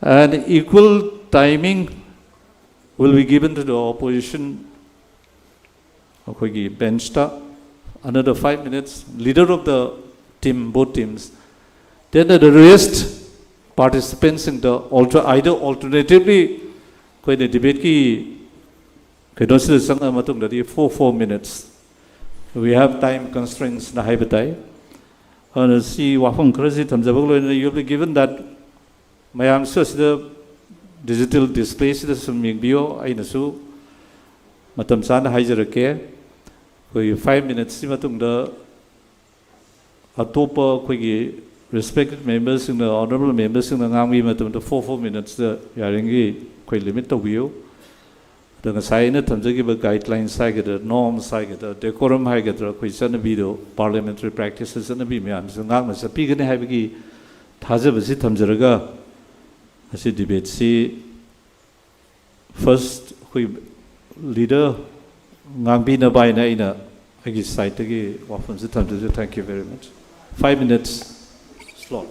And equal timing will be given to the opposition, ꯑꯩꯈꯣꯏꯒꯤ bench ꯇ, another five minutes, leader of the team, both teams. Then the rest participants ꯁꯤꯡꯗ alter, either alternatively ꯑꯩꯈꯣꯏꯅ debate ꯀꯤ ꯀꯩꯅꯣꯁꯤꯗ ꯆꯪꯉ ꯃꯇꯨꯡꯗꯗꯤ four four minutes, we have time constraints ꯅ ꯍꯥꯏꯕ ꯇꯥꯏ꯫ ꯑꯗꯨꯅ ꯁꯤ ꯋꯥꯐꯝ ꯈꯔꯁꯤ ꯊꯝꯖꯕꯒ ꯂꯣꯏꯅꯅ, you will be given that, ꯃꯌꯥꯝꯁꯨ ꯑꯁꯤꯗ digital display ꯁꯤꯗ ꯁꯨꯝ ꯌꯦꯡꯕꯤꯌꯣ꯫ ꯑꯩꯅꯁꯨ ꯃꯇꯝ ꯆꯥꯅ ꯍꯥꯏꯖꯔꯛꯀꯦ꯫ ꯑꯩꯈꯣꯏꯒꯤ five minutes ꯀꯤ ꯃꯇꯨꯡꯗ ꯑꯇꯣꯞꯄ ꯑꯩꯈꯣꯏꯒꯤ respected member ꯁꯤꯡꯅ, honourable member ꯁꯤꯡꯅ ꯉꯥꯡꯕꯤꯕ ꯃꯇꯝꯗ four four minutes ꯇ ꯌꯥꯔꯤꯉꯩ ꯑꯩꯈꯣꯏ limit ꯇꯧꯕꯤꯌꯨ꯫ ꯑꯗꯣ ꯉꯁꯥꯏ ꯑꯩꯅ ꯊꯝꯖꯈꯤꯕ guidelines ꯍꯥꯏꯒꯗ꯭ꯔꯥ, norms ꯍꯥꯏꯒꯗ꯭ꯔꯥ, decorum ꯍꯥꯏꯒꯗ꯭ꯔꯥ, ꯑꯩꯈꯣꯏ ꯆꯠꯅꯕꯤꯗꯣ, parliamentary practice ꯇ ꯆꯠꯅꯕꯤ ꯃꯌꯥꯝꯁꯤꯁꯨ ꯉꯥꯛꯅ ꯆꯠꯄꯤꯒꯅꯤ ꯍꯥꯏꯕꯒꯤ ꯊꯥꯖꯕꯁꯤ ꯊꯝꯖꯔꯒ, ꯉꯁꯤ debate ꯁꯤ first ꯑꯩꯈꯣꯏ leader ꯉꯥꯡꯕꯤꯅꯕ ꯍꯥꯏꯅ ꯑꯩꯅ ꯑꯩꯒꯤ side ꯇꯒꯤ ꯋꯥꯐꯝꯁꯤ ꯊꯝꯖꯒꯦ꯫ Thank you very much. Five minutes slot.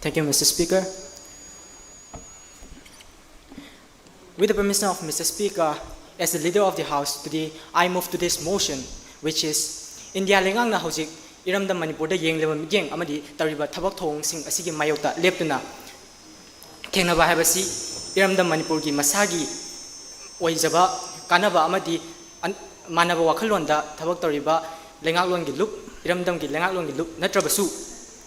Thank you, Mister Speaker. With the permission of Mister Speaker, as the leader of the House today, I move to this motion, which is India ꯂꯩꯉꯥꯛꯅ ꯍꯧꯖꯤꯛ ꯏꯔꯝꯗꯝ ꯃꯅꯤꯄꯨꯔꯗ ꯌꯦꯡꯂꯤꯕ ꯃꯤꯠꯌꯦꯡ ꯑꯃꯗꯤ ꯇꯧꯔꯤꯕ ꯊꯕꯛ ꯊꯧꯑꯣꯡꯁꯤꯡ ꯑꯁꯤꯒꯤ ꯃꯥꯌꯣꯛꯇ ꯂꯦꯞꯇꯨꯅ ꯊꯦꯡꯅꯕ ꯍꯥꯏꯕꯁꯤ ꯏꯔꯝꯗꯝ ꯃꯅꯤꯄꯨꯔꯒꯤ ꯃꯁꯥꯒꯤ ꯑꯣꯏꯖꯕ ꯀꯥꯟꯅꯕ ꯑꯃꯗꯤ ꯑꯟ-, ꯃꯥꯟꯅꯕ ꯋꯥꯈꯜꯂꯣꯟꯗ ꯊꯕꯛ ꯇꯧꯔꯤꯕ ꯂꯩꯉꯥꯛꯂꯣꯟꯒꯤ ꯂꯨꯞ, ꯏꯔꯝꯗꯝꯒꯤ ꯂꯩꯉꯥꯛꯂꯣꯟꯒꯤ ꯂꯨꯞ ꯅꯠꯇ꯭ꯔꯕꯁꯨ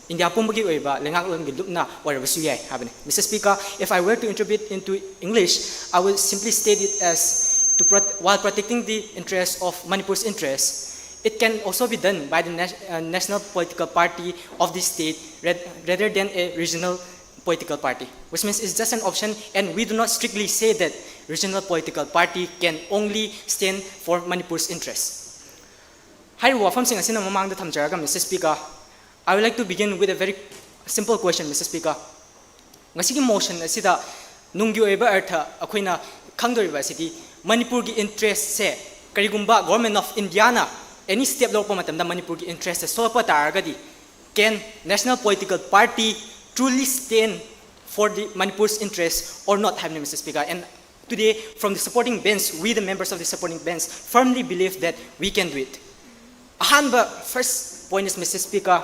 ꯏꯟꯗꯤꯌꯥ ꯄꯨꯝꯕꯒꯤ ꯑꯣꯏꯕ ꯂꯩꯉꯥꯛꯂꯣꯟꯒꯤ ꯂꯨꯞꯅ ꯑꯣꯏꯔꯕꯁꯨ ꯌꯥꯏ ꯍꯥꯏꯕꯅꯤ꯫ Mister Speaker, if I were to interpret into English, I would simply state it as to prot-, while protecting the interests of Manipur's interests, it can also be done by the nat-, uh, national political party of the state rat-, rather than a regional political party, which means it's just an option, and we do not strictly say that regional political party can only stand for Manipur's interests. ꯍꯥꯏꯔꯤꯕ ꯋꯥꯐꯝꯁꯤꯡ ꯑꯁꯤꯅ ꯃꯃꯥꯡꯗ ꯊꯝꯖꯔꯒ, Mister Speaker, I would like to begin with a very simple question, Mister Speaker. ꯉꯁꯤꯒꯤ motion ꯑꯁꯤꯗ ꯅꯨꯡꯒꯤ ꯑꯣꯏꯕ ꯑꯔꯊ ꯑꯩꯈꯣꯏꯅ ꯈꯪꯗꯣꯔꯤꯕ ꯑꯁꯤꯗꯤ, ꯃꯅꯤꯄꯨꯔꯒꯤ interest ꯁꯦ ꯀꯔꯤꯒꯨꯝꯕ Government of India ꯅ any step ꯂꯧꯔꯛꯄ ꯃꯇꯝꯗ ꯃꯅꯤꯄꯨꯔꯒꯤ interest ꯁꯦ ꯁꯣꯛꯂꯛꯄ ꯇꯥꯔꯒꯗꯤ, can national political party truly stand for the Manipur's interest or not ꯍꯥꯏꯕꯅꯤ, Mister Speaker. And today, from the supporting bench, we, the members of the supporting bench, firmly believe that we can do it. ꯑꯍꯥꯟꯕ, first point is, Mister Speaker,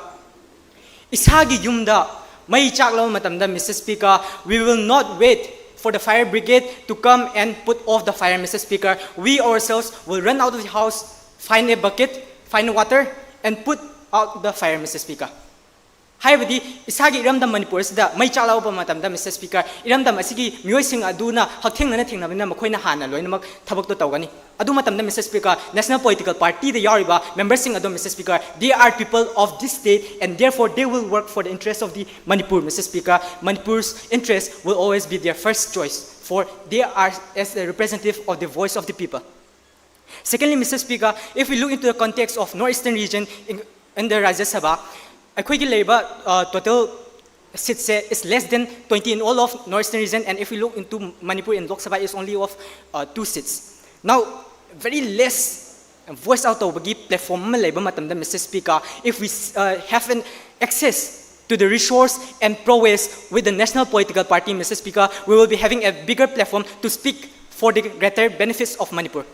ꯏꯁꯥꯒꯤ ꯌꯨꯝꯗ ꯃꯩ ꯆꯥꯛꯂꯕ ꯃꯇꯝꯗ, Mister Speaker, we will not wait for the fire brigade to come and put off the fire, Mister Speaker. We ourselves will run out of the house, find a bucket, find water, and put out the fire, Mister Speaker. ꯍꯥꯏꯕꯗꯤ, ꯏꯁꯥꯒꯤ ꯏꯔꯝꯗꯝ ꯃꯅꯤꯄꯨꯔ ꯑꯁꯤꯗ ꯃꯩ ꯆꯥꯛꯂꯛꯄ ꯃꯇꯝꯗ, Mister Speaker, ꯏꯔꯝꯗꯝ ꯑꯁꯤꯒꯤ ꯃꯤꯑꯣꯏꯁꯤꯡ ꯑꯗꯨꯅ ꯍꯛꯊꯦꯡꯅꯅ ꯊꯦꯡꯅꯕꯅꯤꯅ ꯃꯈꯣꯏꯅ ꯍꯥꯟꯅ ꯂꯣꯏꯅꯃꯛ ꯊꯕꯛꯇꯣ ꯇꯧꯒꯅꯤ꯫ ꯑꯗꯨ ꯃꯇꯝꯗ, Mister Speaker, national political party ꯗ ꯌꯥꯎꯔꯤꯕ member ꯁꯤꯡ ꯑꯗꯣ, Mister Speaker, they are people of this state and therefore they will work for the interest of the Manipur, Mister Speaker. Manipur's interest will always be their first choice, for they are as a representative of the voice of the people. Secondly, Mister Speaker, if we look into the context of North Eastern region in, in the Rajya Sabha, ꯑꯩꯈꯣꯏꯒꯤ ꯂꯩꯔꯤꯕ, uh, total seats say is less than twenty in all of North Eastern region, and if we look into Manipur in Lok Sabha, it's only of, uh, two seats. Now, very less voice out ꯇꯧꯕꯒꯤ platform ꯑꯃ ꯂꯩꯕ ꯃꯇꯝꯗ, Mister Speaker, if we, uh, have an access to the resource and prowess with the national political party, Mister Speaker, we will be having a bigger platform to speak for the greater benefits of Manipur.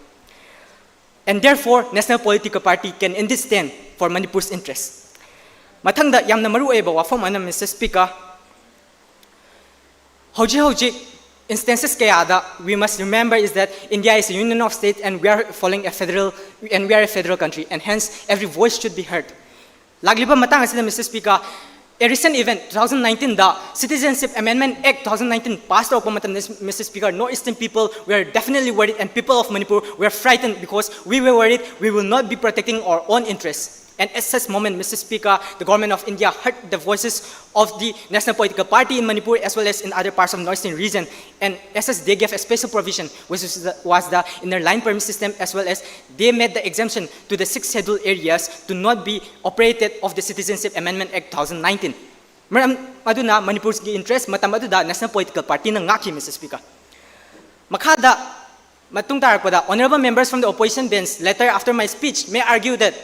And therefore, National Political Party can indeed stand for Manipur's interest. ꯃꯊꯪꯗ ꯌꯥꯝꯅ ꯃꯔꯨ ꯑꯣꯏꯕ ꯋꯥꯐꯝ ꯑꯃꯅ, Mister Speaker, ꯍꯧꯖꯤꯛ ꯍꯧꯖꯤꯛ instances ꯀꯌꯥꯗ, we must remember is that India is a union of states and we are following a federal, and we are a federal country, and hence every voice should be heard. ꯂꯥꯛꯂꯤꯕ ꯃꯇꯥꯡ ꯑꯁꯤꯗ, Mister Speaker, a recent event, two thousand nineteenꯗ Citizenship Amendment Act two thousand nineteen pass ꯇꯧꯔꯛꯄ ꯃꯇꯝꯗ, Mister Speaker, North Eastern people were definitely worried and people of Manipur were frightened because we were worried we will not be protecting our own interests. And at such moment, Mister Speaker, the government of India heard the voices of the national political party in Manipur as well as in other parts of North Eastern region. And as such, they gave a special provision, which was the, was the inner line permit system, as well as they made the exemption to the sixth schedule areas to not be operated of the Citizenship Amendment Act two thousand nineteen. ꯃꯔꯝ ꯑꯗꯨꯅ ꯃꯅꯤꯄꯨꯔꯒꯤ interest ꯃꯇꯝ ꯑꯗꯨꯗ national political partyꯅ ꯉꯥꯛꯈꯤ, Mister Speaker. ꯃꯈꯥꯗ, ꯃꯇꯨꯡ ꯇꯥꯔꯛꯄꯗ, honourable members from the opposition bench, later after my speech, may argue that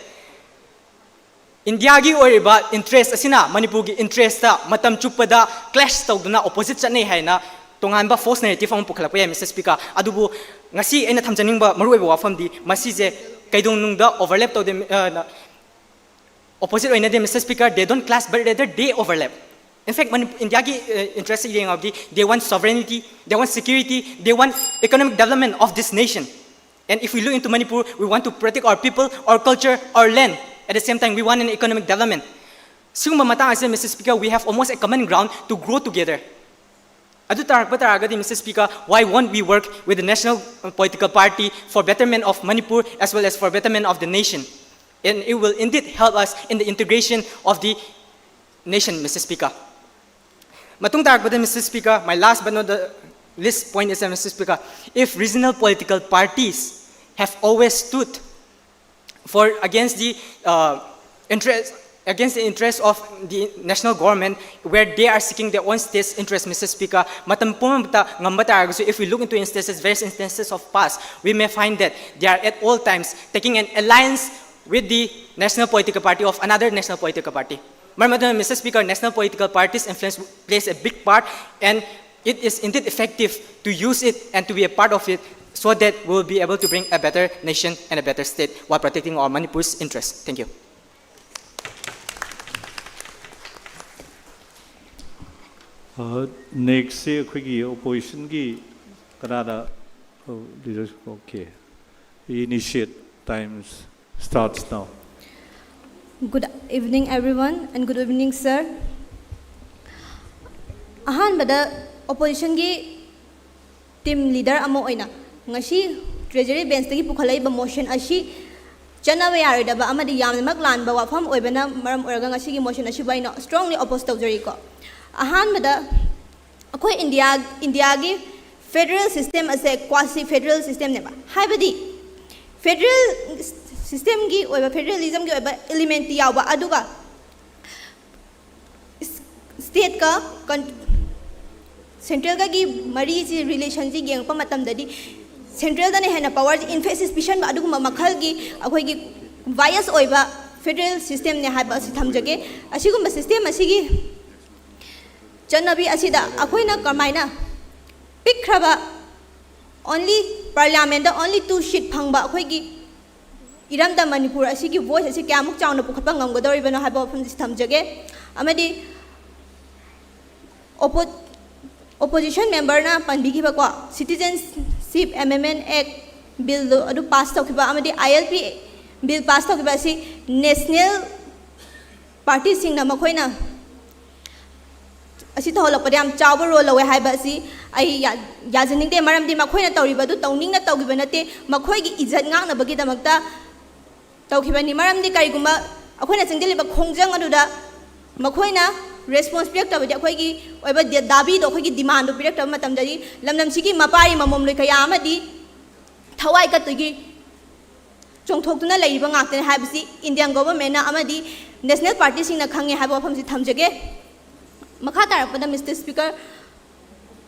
ꯏꯟꯗꯤꯌꯥꯒꯤ ꯑꯣꯏꯔꯤꯕ interest ꯑꯁꯤꯅ ꯃꯅꯤꯄꯨꯔꯒꯤ interestꯇ ꯃꯇꯝ ꯆꯨꯞꯄꯗ clash ꯇꯧꯗꯨꯅ opposite ꯆꯠꯅꯩ ꯍꯥꯏꯅ ꯇꯣꯉꯥꯟꯕ false narrative ꯑꯃ ꯄꯨꯈꯠꯂꯛꯄ ꯌꯥꯏ, Mister Speaker꯫ ꯑꯗꯨꯕꯨ ꯉꯁꯤ ꯑꯩꯅ ꯊꯝꯖꯅꯤꯡꯕ ꯃꯔꯨꯑꯣꯏꯕ ꯋꯥꯐꯝꯗꯤ, ꯃꯁꯤꯁꯦ ꯀꯩꯗꯧꯅꯨꯡꯗ overlap ꯇꯧꯗꯦ, ꯑ, opposite ꯑꯣꯏꯅꯗꯦ, Mister Speaker, they don't clash, but rather they overlap. In fact, Manipur, ꯏꯟꯗꯤꯌꯥꯒꯤ, ꯑ, interest ꯌꯦꯡꯉꯕꯗꯤ, they want sovereignty, they want security, they want economic development of this nation. And if we look into Manipur, we want to protect our people, our culture, our land. At the same time, we want an economic development. ꯁꯤꯒꯨꯝꯕ ꯃꯇꯥꯡ ꯑꯁꯤꯗ, Mister Speaker, we have almost a common ground to grow together. ꯑꯗꯨ ꯇꯥꯔꯛꯄ ꯇꯥꯔꯒꯗꯤ, Mister Speaker, why won't we work with the national, uh, political party for betterment of Manipur as well as for betterment of the nation? And it will indeed help us in the integration of the nation, Mister Speaker. ꯃꯇꯨꯡ ꯇꯥꯔꯛꯄꯗ, Mister Speaker, my last but not the least point is that, Mister Speaker, if regional political parties have always stood for against the, uh, interest, against the interest of the national government, where they are seeking their own state's interest, Mister Speaker, ꯃꯇꯝ ꯄꯨꯝꯅꯃꯛꯇ ꯉꯝꯕ ꯇꯥꯔꯒꯁꯨ, if we look into instances, various instances of past, we may find that they are at all times taking an alliance with the national political party of another national political party. ꯃꯔꯝ ꯑꯗꯨꯅ, Mister Speaker, national political parties influence plays a big part, and it is indeed effective to use it and to be a part of it so that we will be able to bring a better nation and a better state while protecting our Manipur's interests. Thank you. Next ꯑꯩꯈꯣꯏꯒꯤ oppositionꯒꯤ ꯀꯅꯥꯅ? Okay, initiate, time starts now. Good evening, everyone, and good evening, sir. ꯑꯍꯥꯟꯕꯗ oppositionꯒꯤ team leader ꯑꯃ ꯑꯣꯏꯅ ꯉꯁꯤ treasury benchꯇꯒꯤ ꯄꯨꯈꯠꯂꯛꯏꯕ motion ꯑꯁꯤ ꯆꯠꯅꯕ ꯌꯥꯔꯣꯏꯗꯕ ꯑꯃꯗꯤ ꯌꯥꯝꯅꯃꯛ ꯂꯥꯟꯕ ꯋꯥꯐꯝ ꯑꯣꯏꯕꯅ ꯃꯔꯝ ꯑꯣꯏꯔꯒ ꯉꯁꯤꯒꯤ motion ꯑꯁꯤꯕꯨ ꯑꯩꯅ strongly oppose ꯇꯧꯖꯔꯤꯀꯣ꯫ ꯑꯍꯥꯟꯕꯗ ꯑꯩꯈꯣꯏ ꯏꯟꯗꯤꯌꯥ ꯏꯟꯗꯤꯌꯥꯒꯤ federal system ꯑꯁꯦ quasi federal systemꯅꯦꯕ꯫ ꯍꯥꯏꯕꯗꯤ federal systemꯒꯤ ꯑꯣꯏꯕ, federalismꯒꯤ ꯑꯣꯏꯕ elementꯇꯤ ꯌꯥꯎꯕ, ꯑꯗꯨꯒ stateꯀ centralꯒꯒꯤ ꯃꯔꯤꯁꯤ, relationꯁꯤ ꯌꯦꯡꯉꯛꯄ ꯃꯇꯝꯗꯗꯤ centralꯗꯅ ꯍꯦꯟꯅ powerꯁꯤ emphasis ꯄꯤꯁꯟꯕ, ꯑꯗꯨꯒꯨꯝꯕ ꯃꯈꯜꯒꯤ ꯑꯩꯈꯣꯏꯒꯤ bias ꯑꯣꯏꯕ federal systemꯅꯦ ꯍꯥꯏꯕ ꯑꯁꯤ ꯊꯝꯖꯒꯦ꯫ ꯑꯁꯤꯒꯨꯝꯕ system ꯑꯁꯤꯒꯤ ꯆꯠꯅꯕꯤ ꯑꯁꯤꯗ ꯑꯩꯈꯣꯏꯅ ꯀꯃꯥꯏꯅ ꯄꯤꯛꯈ꯭ꯔꯕ only parliamentꯇ only two seat ꯐꯪꯕ ꯑꯩꯈꯣꯏꯒꯤ ꯏꯔꯝꯗꯝ ꯃꯅꯤꯄꯨꯔ ꯑꯁꯤꯒꯤ voice ꯑꯁꯤ ꯀꯌꯥꯃꯨꯛ ꯆꯥꯎꯅ ꯄꯨꯈꯠꯄ ꯉꯝꯒꯗꯧꯔꯤꯕꯅꯣ ꯍꯥꯏꯕ ꯋꯥꯐꯝꯁꯤ ꯊꯝꯖꯒꯦ꯫ ꯑꯃꯗꯤ oppo opposition memberꯅ ꯄꯟꯕꯤꯈꯤꯕꯀꯣ citizenship amendment act billꯗꯨ ꯑꯗꯨ pass ꯇꯧꯈꯤꯕ ꯑꯃꯗꯤ ILP bill pass ꯇꯧꯈꯤꯕ ꯑꯁꯤ national partyꯁꯤꯡꯅ ꯃꯈꯣꯏꯅ ꯑꯁꯤ ꯇꯧꯍꯜꯂꯛꯄꯗ ꯌꯥꯝ ꯆꯥꯎꯕ role ꯂꯧꯋꯦ ꯍꯥꯏꯕ ꯑꯁꯤ ꯑꯩ ꯌꯥ- ꯌꯥꯖꯅꯤꯡꯗꯦ꯫ ꯃꯔꯝꯗꯤ ꯃꯈꯣꯏꯅ ꯇꯧꯔꯤꯕꯗꯨ ꯇꯧꯅꯤꯡꯅ ꯇꯧꯈꯤꯕ ꯅꯠꯇꯦ, ꯃꯈꯣꯏꯒꯤ ꯏꯖꯠ ꯉꯥꯛꯅꯕꯒꯤꯗꯃꯛꯇ ꯇꯧꯈꯤꯕꯅꯤ꯫ ꯃꯔꯝꯗꯤ ꯀꯔꯤꯒꯨꯝꯕ ꯑꯩꯈꯣꯏꯅ ꯆꯪꯁꯤꯜꯂꯤꯕ ꯈꯣꯡꯖꯪ ꯑꯗꯨꯗ ꯃꯈꯣꯏꯅ response ꯄꯤꯔꯛꯇꯕꯗꯤ, ꯑꯩꯈꯣꯏꯒꯤ ꯑꯣꯏꯕ ꯗ- ꯗꯥꯕꯤꯗꯣ, ꯑꯩꯈꯣꯏꯒꯤ demandꯗꯨ ꯄꯤꯔꯛꯇꯕ ꯃꯇꯝꯗꯗꯤ ꯂꯝꯗꯝꯁꯤꯒꯤ ꯃꯄꯥꯔꯤ ꯃꯃꯣꯝꯂꯣꯏ ꯀꯌꯥ ꯑꯃꯗꯤ ꯊꯋꯥꯏ ꯀꯠꯇꯨꯒꯤ ꯆꯣꯡꯊꯣꯛꯇꯨꯅ ꯂꯩꯔꯤꯕ ꯉꯥꯛꯇꯅꯤ ꯍꯥꯏꯕꯁꯤ Indian governmentꯅ ꯑꯃꯗꯤ national partyꯁꯤꯡꯅ ꯈꯪꯉꯦ ꯍꯥꯏꯕ ꯋꯥꯐꯝꯁꯤ ꯊꯝꯖꯒꯦ꯫ ꯃꯈꯥ ꯇꯥꯔꯛꯄꯗ, Mister Speaker,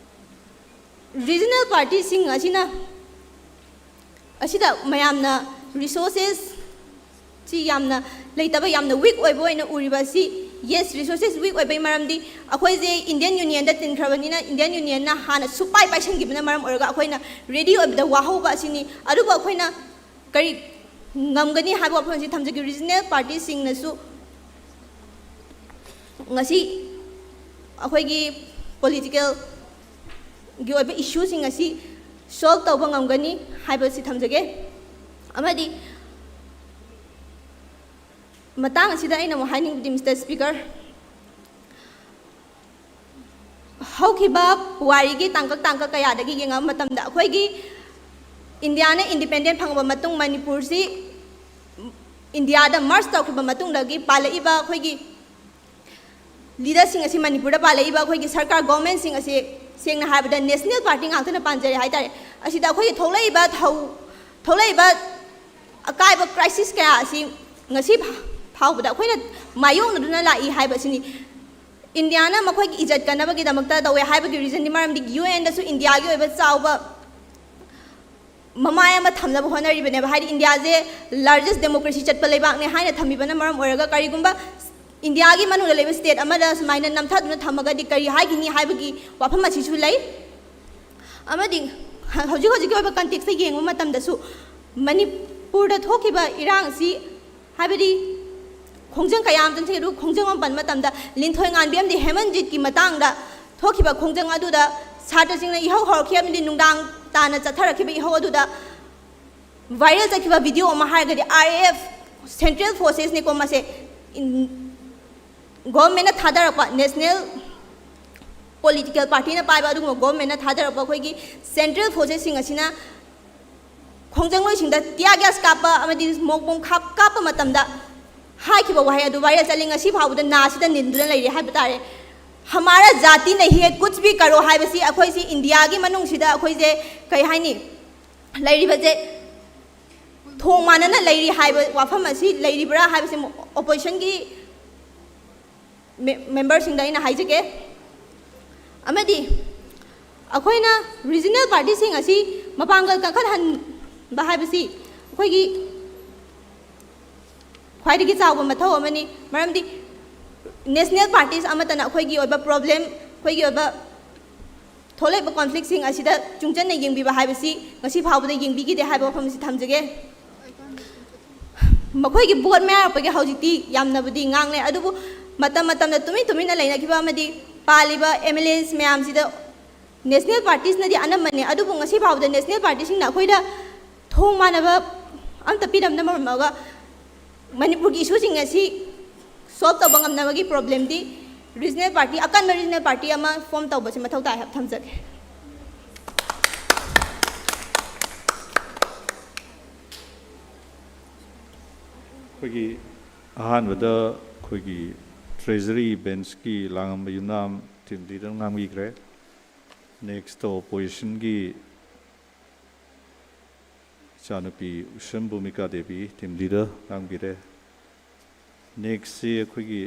regional partyꯁꯤꯡ ꯑꯁꯤꯅ, ꯑꯁꯤꯗ ꯃꯌꯥꯝꯅ resources ꯁꯤ ꯌꯥꯝꯅ ꯂꯩꯇꯕ, ꯌꯥꯝꯅ ꯋꯤꯛ ꯑꯣꯏꯕ ꯑꯣꯏꯅ ꯎꯔꯤꯕ ꯑꯁꯤ, ꯌꯦꯁ, ꯔꯤꯁꯣꯔꯁꯦꯁ ꯋꯤꯛ ꯑꯣꯏꯕꯒꯤ ꯃꯔꯝꯗꯤ ꯑꯩꯈꯣꯏꯁꯦ ꯏꯟꯗꯤꯌꯟ ꯌꯨꯅꯤꯌꯟꯗ ꯇꯤꯟꯈ꯭ꯔꯕꯅꯤꯅ, ꯏꯟꯗꯤꯌꯟ ꯌꯨꯅꯤꯌꯟꯅ ꯍꯥꯟꯅ ꯁꯨꯛꯄꯥꯏ ꯄꯥꯏꯁꯟꯈꯤꯕꯅ ꯃꯔꯝ ꯑꯣꯏꯔꯒ ꯑꯩꯈꯣꯏꯅ ꯔꯦꯗꯤ ꯑꯣꯏꯕꯗ ꯋꯥꯍꯧꯕ ꯑꯁꯤꯅꯤ꯫ ꯑꯗꯨꯕꯨ ꯑꯩꯈꯣꯏꯅ ꯀꯔꯤ ꯉꯝꯒꯅꯤ ꯍꯥꯏꯕ ꯋꯥꯐꯝ ꯑꯁꯤ ꯊꯝꯖꯒꯦ꯫ ꯔꯤꯖꯅꯦꯜ ꯄꯥꯔꯇꯤꯁꯤꯡꯅꯁꯨ ꯉꯁꯤ ꯑꯩꯈꯣꯏꯒꯤ ꯄꯣꯂꯤꯇꯤꯀꯦꯜꯒꯤ ꯑꯣꯏꯕ ꯏꯁꯨꯁꯤꯡ ꯑꯁꯤ ꯁꯣꯜꯕ ꯇꯧꯕ ꯉꯝꯒꯅꯤ ꯍꯥꯏꯕꯁꯤ ꯊꯝꯖꯒꯦ꯫ ꯑꯃꯗꯤ ꯃꯇꯥꯡ ꯑꯁꯤꯗ ꯑꯩꯅ ꯑꯃꯨꯛ ꯍꯥꯏꯅꯤꯡꯕꯗꯤ, ꯃꯤꯁꯇꯔ ꯁ꯭ꯄꯤꯀꯔ, ꯍꯧꯈꯤꯕ ꯄꯨꯋꯥꯔꯤꯒꯤ ꯇꯥꯡꯀꯛ ꯇꯥꯡꯀꯛ ꯀꯌꯥꯗꯒꯤ ꯌꯦꯡꯉꯛꯄ ꯃꯇꯝꯗ, ꯑꯩꯈꯣꯏꯒꯤ ꯏꯟꯗꯤꯌꯥꯅ ꯏꯟꯗꯤꯄꯦꯟꯗꯦꯟ ꯐꯪꯉꯕ ꯃꯇꯨꯡ, ꯃꯅꯤꯄꯨꯔꯁꯤ ꯏꯟꯗꯤꯌꯥꯗ ꯃꯔꯖ ꯇꯧꯈꯤꯕ ꯃꯇꯨꯡꯗꯒꯤ ꯄꯥꯜꯂꯛꯏꯕ ꯑꯩꯈꯣꯏꯒꯤ ꯂꯤꯗꯔꯁꯤꯡ ꯑꯁꯤ, ꯃꯅꯤꯄꯨꯔꯗ ꯄꯥꯜꯂꯛꯏꯕ ꯑꯩꯈꯣꯏꯒꯤ ꯁꯔꯀꯥꯔ, ꯒꯣꯔꯃꯦꯟꯁꯤꯡ ꯑꯁꯤ ꯁꯦꯡꯅ ꯍꯥꯏꯔꯕꯗ ꯅꯦꯁꯅꯦꯜ ꯄꯥꯔꯇꯤ ꯉꯥꯛꯇꯅ ꯄꯥꯟꯖꯔꯦ ꯍꯥꯏꯇꯥꯔꯦ꯫ ꯑꯁꯤꯗ ꯑꯩꯈꯣꯏꯒꯤ ꯊꯣꯛꯂꯛꯏꯕ ꯊꯧ-, ꯊꯣꯛꯂꯛꯏꯕ ꯑꯀꯥꯏꯕ, ꯀ꯭ꯔꯥꯏꯁꯤꯁ ꯀꯌꯥ ꯑꯁꯤ ꯉꯁꯤ ꯐꯥ-, ꯐꯥꯎꯕꯗ ꯑꯩꯈꯣꯏꯅ ꯃꯥꯌꯣꯛꯅꯗꯨꯅ ꯂꯥꯛꯏ ꯍꯥꯏꯕꯁꯤꯅꯤ꯫ ꯏꯟꯗꯤꯌꯥꯅ ꯃꯈꯣꯏꯒꯤ ꯏꯖꯠ ꯀꯟꯅꯕꯒꯤꯗꯃꯛꯇ ꯇꯧꯋꯦ ꯍꯥꯏꯕꯒꯤ ꯔꯤꯖꯟꯗꯤ ꯃꯔꯝꯗꯤ ꯌꯨ ꯑꯦꯟꯗꯁꯨ ꯏꯟꯗꯤꯌꯥꯒꯤ ꯑꯣꯏꯕ ꯆꯥꯎꯕ ꯃꯃꯥꯏ ꯑꯃ ꯊꯝꯅꯕ ꯍꯣꯠꯅꯔꯤꯕꯅꯦꯕ꯫ ꯍꯥꯏꯗꯤ ꯏꯟꯗꯤꯌꯥꯁꯦ ꯂꯥꯔꯖꯦꯁ ꯗꯦꯃꯣꯀ꯭ꯔꯦꯁꯤ ꯆꯠꯄ ꯂꯩꯕꯥꯛꯅꯦ ꯍꯥꯏꯅ ꯊꯝꯕꯤꯕꯅ ꯃꯔꯝ ꯑꯣꯏꯔꯒ, ꯀꯔꯤꯒꯨꯝꯕ ꯏꯟꯗꯤꯌꯥꯒꯤ ꯃꯅꯨꯡꯗ ꯂꯩꯕ ꯁ꯭ꯇꯦꯠ ꯑꯃꯗ ꯁꯨꯃꯥꯏꯅ ꯅꯝꯊꯗꯨꯅ ꯊꯝꯃꯒꯗꯤ ꯀꯔꯤ ꯍꯥꯏꯒꯅꯤ ꯍꯥꯏꯕꯒꯤ ꯋꯥꯐꯝ ꯑꯁꯤꯁꯨ ꯂꯩ꯫ ꯑꯃꯗꯤ ꯍꯧꯖꯤꯛ ꯍꯧꯖꯤꯛꯀꯤ ꯑꯣꯏꯕ ꯀꯟꯇꯦꯛꯁꯇ ꯌꯦꯡꯕ ꯃꯇꯝꯗꯁꯨ ꯃꯅꯤꯄꯨꯔꯗ ꯊꯣꯛꯈꯤꯕ ꯏꯔꯥꯡ ꯑꯁꯤ, ꯍꯥꯏꯕꯗꯤ ꯈꯣꯡꯖꯪ ꯀꯌꯥ ꯑꯃ ꯆꯪꯁꯤꯜꯂꯤ꯫ ꯑꯗꯨ ꯈꯣꯡꯖꯪ ꯑꯃ ꯄꯟꯕ ꯃꯇꯝꯗ ꯂꯤꯟꯊꯣꯏ ꯉꯥꯟꯕꯤ ꯑꯃꯗꯤ ꯍꯦꯃꯟꯖꯤꯠꯀꯤ ꯃꯇꯥꯡꯗ ꯊꯣꯛꯈꯤꯕ ꯈꯣꯡꯖꯪ ꯑꯗꯨꯗ ꯁꯥꯇ꯭ꯔꯁꯤꯡꯅ ꯏꯍꯧ ꯍꯧꯔꯛꯈꯤ ꯑꯃꯗꯤ ꯅꯨꯡꯗꯥꯡ ꯇꯥꯅ ꯆꯠꯊꯔꯛꯈꯤꯕ ꯏꯍꯧ ꯑꯗꯨꯗ ꯚꯥꯏꯔꯦꯜ ꯆꯠꯈꯤꯕ ꯚꯤꯗꯤꯑꯣ ꯑꯃ ꯍꯥꯏꯔꯒꯗꯤ, ꯑꯥꯔ ꯑꯦ ꯑꯦꯐ ꯁꯦꯟꯇ꯭ꯔꯦꯜ ꯐꯣꯔꯁꯦꯁꯅꯤꯀꯣ ꯃꯁꯦ, ꯏꯟ-, ꯒꯣꯔꯃꯦꯟꯅ ꯊꯥꯗꯔꯛꯄ, ꯅꯦꯁꯅꯦꯜ ꯄꯣꯂꯤꯇꯤꯀꯦꯜ ꯄꯥꯔꯇꯤꯅ ꯄꯥꯏꯕ ꯑꯗꯨꯒꯨꯝꯕ ꯒꯣꯔꯃꯦꯟꯅ ꯊꯥꯗꯔꯛꯄ ꯑꯩꯈꯣꯏꯒꯤ ꯁꯦꯟꯇ꯭ꯔꯦꯜ ꯐꯣꯔꯁꯦꯁꯁꯤꯡ ꯑꯁꯤꯅ ꯈꯣꯡꯖꯪꯂꯣꯏꯁꯤꯡꯗ ꯇꯤꯌꯥꯔ ꯒ꯭ꯌꯥꯁ ꯀꯥꯞꯄ ꯑꯃꯗꯤ ꯁ꯭ꯃꯣꯛ ꯕꯣꯝ ꯈꯥꯞ-, ꯀꯥꯞꯄ ꯃꯇꯝꯗ ꯍꯥꯏꯈꯤꯕ ꯋꯥꯍꯩ ꯑꯗꯨ ꯚꯥꯏꯔꯦꯜ ꯆꯠꯂꯤ꯫ ꯉꯁꯤ ꯐꯥꯎꯕꯗ ꯅꯥꯁꯤꯗ ꯅꯤꯟꯗꯨꯅ ꯂꯩꯔꯤ ꯍꯥꯏꯕ ꯇꯥꯔꯦ꯫ "ꯍꯃꯥꯔꯥ ꯖꯥꯇꯤ ꯅꯍꯤ ꯍꯦ, ꯀꯨꯆ ꯚꯤ ꯀꯔꯣ" ꯍꯥꯏꯕꯁꯤ ꯑꯩꯈꯣꯏꯁꯤ ꯏꯟꯗꯤꯌꯥꯒꯤ ꯃꯅꯨꯡꯁꯤꯗ ꯑꯩꯈꯣꯏꯁꯦ, ꯀꯩ ꯍꯥꯏꯅꯤ, ꯂꯩꯔꯤꯕꯁꯦ ꯊꯣꯡ ꯃꯥꯟꯅꯅ ꯂꯩꯔꯤ ꯍꯥꯏꯕ ꯋꯥꯐꯝ ꯑꯁꯤ ꯂꯩꯔꯤꯕ꯭ꯔꯥ ꯍꯥꯏꯕꯁꯤ ꯑꯣꯄꯣꯖꯤꯁꯟꯒꯤ ꯃꯦ-, ꯃꯦꯝꯕꯔꯁꯤꯡꯗ ꯑꯩꯅ ꯍꯥꯏꯖꯒꯦ꯫ ꯑꯃꯗꯤ ꯑꯩꯈꯣꯏꯅ ꯔꯤꯖꯅꯦꯜ ꯄꯥꯔꯇꯤꯁꯤꯡ ꯑꯁꯤ ꯃꯄꯥꯡꯒꯜ ꯀꯟꯈꯠꯍꯟꯕ ꯍꯥꯏꯕꯁꯤ ꯑꯩꯈꯣꯏꯒꯤ ꯈ꯭ꯋꯥꯏꯗꯒꯤ ꯆꯥꯎꯕ ꯃꯊꯧ ꯑꯃꯅꯤ꯫ ꯃꯔꯝꯗꯤ ꯅꯦꯁꯅꯦꯜ ꯄꯥꯔꯇꯤꯁ ꯑꯃꯠꯇꯅ ꯑꯩꯈꯣꯏꯒꯤ ꯑꯣꯏꯕ ꯄ꯭ꯔꯣꯕ꯭ꯂꯦꯝ, ꯑꯩꯈꯣꯏꯒꯤ ꯑꯣꯏꯕ ꯊꯣꯛꯂꯛꯏꯕ ꯀꯣꯟꯐ꯭ꯂꯤꯛꯁꯤꯡ ꯑꯁꯤꯗ ꯆꯨꯡꯆꯟꯅ ꯌꯦꯡꯕꯤꯕ ꯍꯥꯏꯕꯁꯤ ꯉꯁꯤ ꯐꯥꯎꯕꯗ ꯌꯦꯡꯕꯤꯈꯤꯗꯦ ꯍꯥꯏꯕ ꯋꯥꯐꯝ ꯑꯁꯤ ꯊꯝꯖꯒꯦ꯫ ꯃꯈꯣꯏꯒꯤ ꯚꯣꯠ ꯃꯌꯥ ꯌꯧꯔꯛꯄꯒꯤ ꯍꯧꯖꯤꯛꯇꯤ ꯌꯥꯝꯅꯕꯨꯗꯤ ꯉꯥꯡꯂꯦ, ꯑꯗꯨꯕꯨ ꯃꯇꯝ ꯃꯇꯝꯅ ꯇꯨꯃꯤꯟ ꯇꯨꯃꯤꯟꯅ ꯂꯩꯅꯈꯤꯕ ꯑꯃꯗꯤ ꯄꯥꯜꯂꯤꯕ ꯑꯦꯝ ꯑꯦꯜ ꯑꯦꯁ ꯃꯌꯥꯝꯁꯤꯗ ꯅꯦꯁꯅꯦꯜ ꯄꯥꯔꯇꯤꯁꯅꯗꯤ ꯑꯅꯝꯕꯅꯦ, ꯑꯗꯨꯕꯨ ꯉꯁꯤ ꯐꯥꯎꯕꯗ ꯅꯦꯁꯅꯦꯜ ꯄꯥꯔꯇꯤꯁꯤꯡꯅ ꯑꯩꯈꯣꯏꯗ ꯊꯣꯡ ꯃꯥꯟꯅꯕ ꯑꯝꯇ ꯄꯤꯔꯝꯗꯅ ꯃꯔꯝ ꯑꯣꯏꯔꯒ ꯃꯅꯤꯄꯨꯔꯒꯤ ꯏꯁꯨꯁꯤꯡ ꯑꯁꯤ ꯁꯣꯜꯕ ꯇꯧꯕ ꯉꯝꯅꯕꯒꯤ ꯄ꯭ꯔꯣꯕ꯭ꯂꯦꯝꯗꯤ ꯔꯤꯖꯅꯦꯜ ꯄꯥꯔꯇꯤ, ꯑꯀꯟꯕ ꯔꯤꯖꯅꯦꯜ ꯄꯥꯔꯇꯤ ꯑꯃ ꯐꯣꯔꯝ ꯇꯧꯕꯁꯤ ꯃꯊꯧ ꯇꯥꯏ ꯍꯥꯏꯕ ꯊꯝꯖꯒꯦ꯫ ꯑꯩꯈꯣꯏꯒꯤ ꯑꯍꯥꯟꯕꯗ ꯑꯩꯈꯣꯏꯒꯤ ꯇ꯭ꯔꯦꯖꯔꯤ ꯕꯦꯟꯁꯀꯤ ꯂꯥꯡꯉꯝꯕ ꯌꯨꯝꯅꯥꯝ ꯇꯤꯝ ꯂꯤꯗꯔ ꯉꯥꯡꯕꯤꯈ꯭ꯔꯦ꯫ ꯅꯦꯛꯁꯇ ꯑꯣꯄꯣꯖꯤꯁꯟꯒꯤ ꯏꯆꯥꯅꯨꯄꯤ ꯎꯁꯝ ꯚꯨꯃꯤꯀꯥ ꯗꯦꯕꯤ ꯇꯤꯝ ꯂꯤꯗꯔ ꯉꯥꯡꯕꯤꯔꯦ꯫ ꯅꯦꯛꯁꯁꯤ ꯑꯩꯈꯣꯏꯒꯤ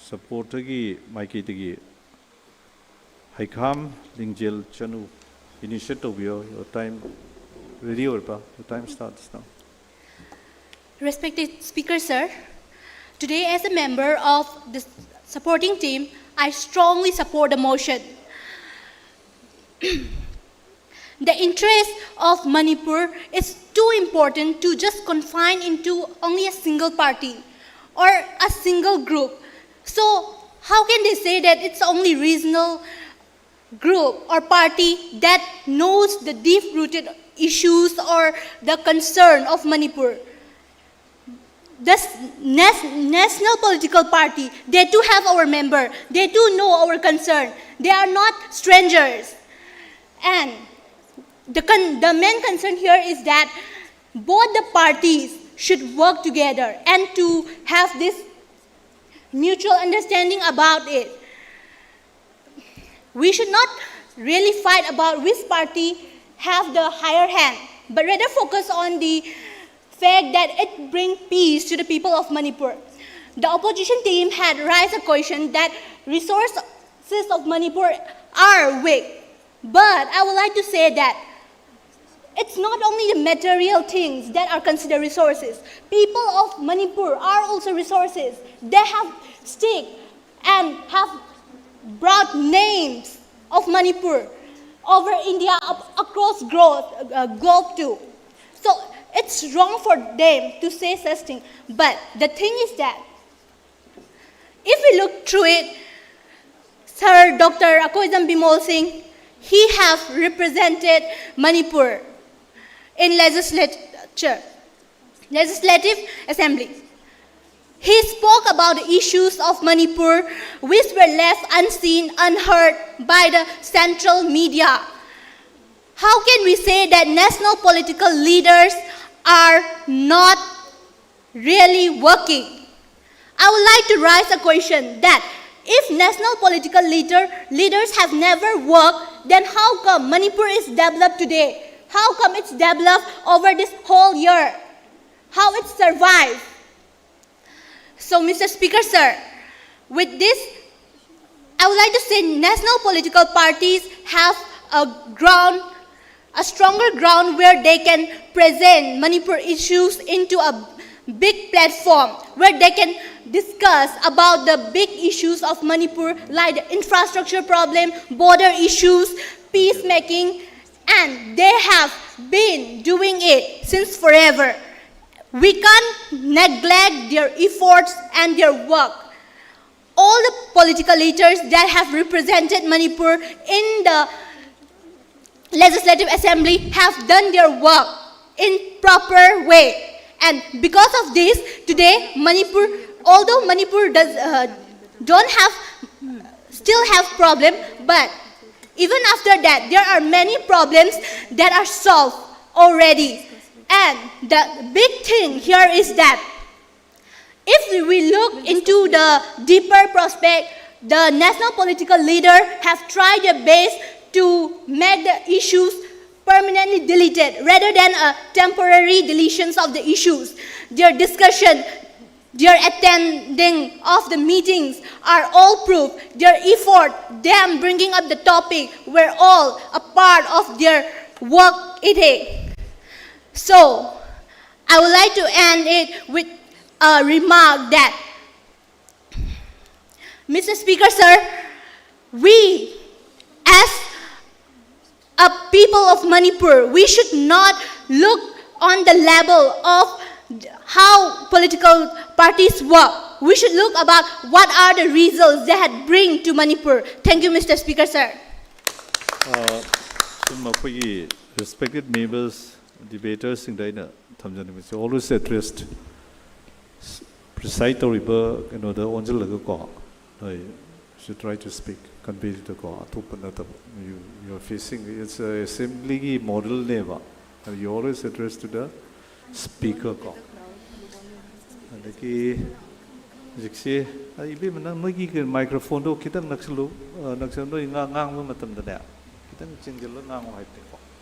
ꯁꯄꯣꯔꯇꯔꯒꯤ ꯃꯥꯏꯀꯩꯗꯒꯤ ꯍꯩꯈꯥꯝ ꯂꯤꯡꯖꯦꯜ ꯆꯅꯨ, initiate ꯇꯧꯕꯤꯌꯣ꯫ Your time ready ꯑꯣꯏꯔꯕ? Your time starts now. Respected Speaker, sir, today as a member of the supporting team, I strongly support the motion. The interest of Manipur is too important to just confine into only a single party or a single group. So how can they say that it's only regional group or party that knows the deep-rooted issues or the concern of Manipur? The s- nas- national political party, they too have our member. They too know our concern. They are not strangers. And the, con- the main concern here is that both the parties should work together and to have this mutual understanding about it. We should not really fight about which party have the higher hand, but rather focus on the fact that it brings peace to the people of Manipur. The opposition team had raised a question that resources of Manipur are weak. But I would like to say that It's not only the material things that are considered resources. People of Manipur are also resources. They have stick and have brought names of Manipur over India, up, across globe, uh, globe too. So it's wrong for them to say such thing. But the thing is that if we look through it, Sir Doctor Akoijam Bimol Singh, he have represented Manipur in legislature, legislative assembly. He spoke about the issues of Manipur which were left unseen, unheard by the central media. How can we say that national political leaders are not really working? I would like to raise a question that if national political leader, leaders have never worked, then how come Manipur is developed today? How come it's developed over this whole year? How it survived? So, Mister Speaker, sir, with this, I would like to say national political parties have a ground, a stronger ground where they can present Manipur issues into a big platform where they can discuss about the big issues of Manipur, like the infrastructure problem, border issues, peacemaking, and they have been doing it since forever. We can't neglect their efforts and their work. All the political leaders that have represented Manipur in the Legislative Assembly have done their work in proper way. And because of this, today Manipur, although Manipur does, uh, don't have, still have problem, but even after that, there are many problems that are solved already. And the big thing here is that if we look into the deeper prospect, the national political leader have tried their best to make the issues permanently deleted rather than a temporary deletions of the issues. Their discussion, their attending of the meetings are all proof. Their effort, them bringing up the topic, were all a part of their work It is. So, I would like to end it with a remark that, Mister Speaker, sir, we as a people of Manipur, we should not look on the level of how political parties work. We should look about what are the results they had bring to Manipur. Thank you, Mister Speaker, sir. ꯑ, ꯁꯨꯝ ꯑꯩꯈꯣꯏꯒꯤ respected members, debatersꯁꯤꯡꯗ ꯑꯩꯅ ꯊꯝꯖꯅꯤꯡꯕꯁꯦ, always addressed, preside ꯇꯧꯔꯤꯕ ꯀꯩꯅꯣꯗ ꯑꯣꯟꯁꯤꯜꯂꯒꯀꯣ, ꯅꯣꯏ should try to speak, convey ꯗꯀꯣ, ꯑꯇꯣꯞꯄ ꯅꯠꯇꯕ, you, you are facing, it's a assemblyꯒꯤ modelꯅꯦꯕ, and you always address to the speaker ꯀꯣ. ꯑꯗꯒꯤ ꯍꯧꯖꯤꯛꯁꯦ, ꯑ, ꯏꯕꯦꯝꯃ, ꯅꯪ ꯅꯣꯏꯒꯤ microphoneꯗꯣ ꯈꯤꯇꯪ ꯅꯛꯁꯤꯜꯂꯨ, ꯑ, ꯅꯛꯁꯤꯜꯂꯨ, ꯅꯣꯏ ꯉꯥ-, ꯉꯥꯡꯕ ꯃꯇꯝꯗꯅꯦ ꯈꯤꯇꯪ ꯆꯤꯡꯁꯤꯜꯂꯒ ꯉꯥꯡꯉꯣ ꯍꯥꯏꯕꯅꯤꯀꯣ.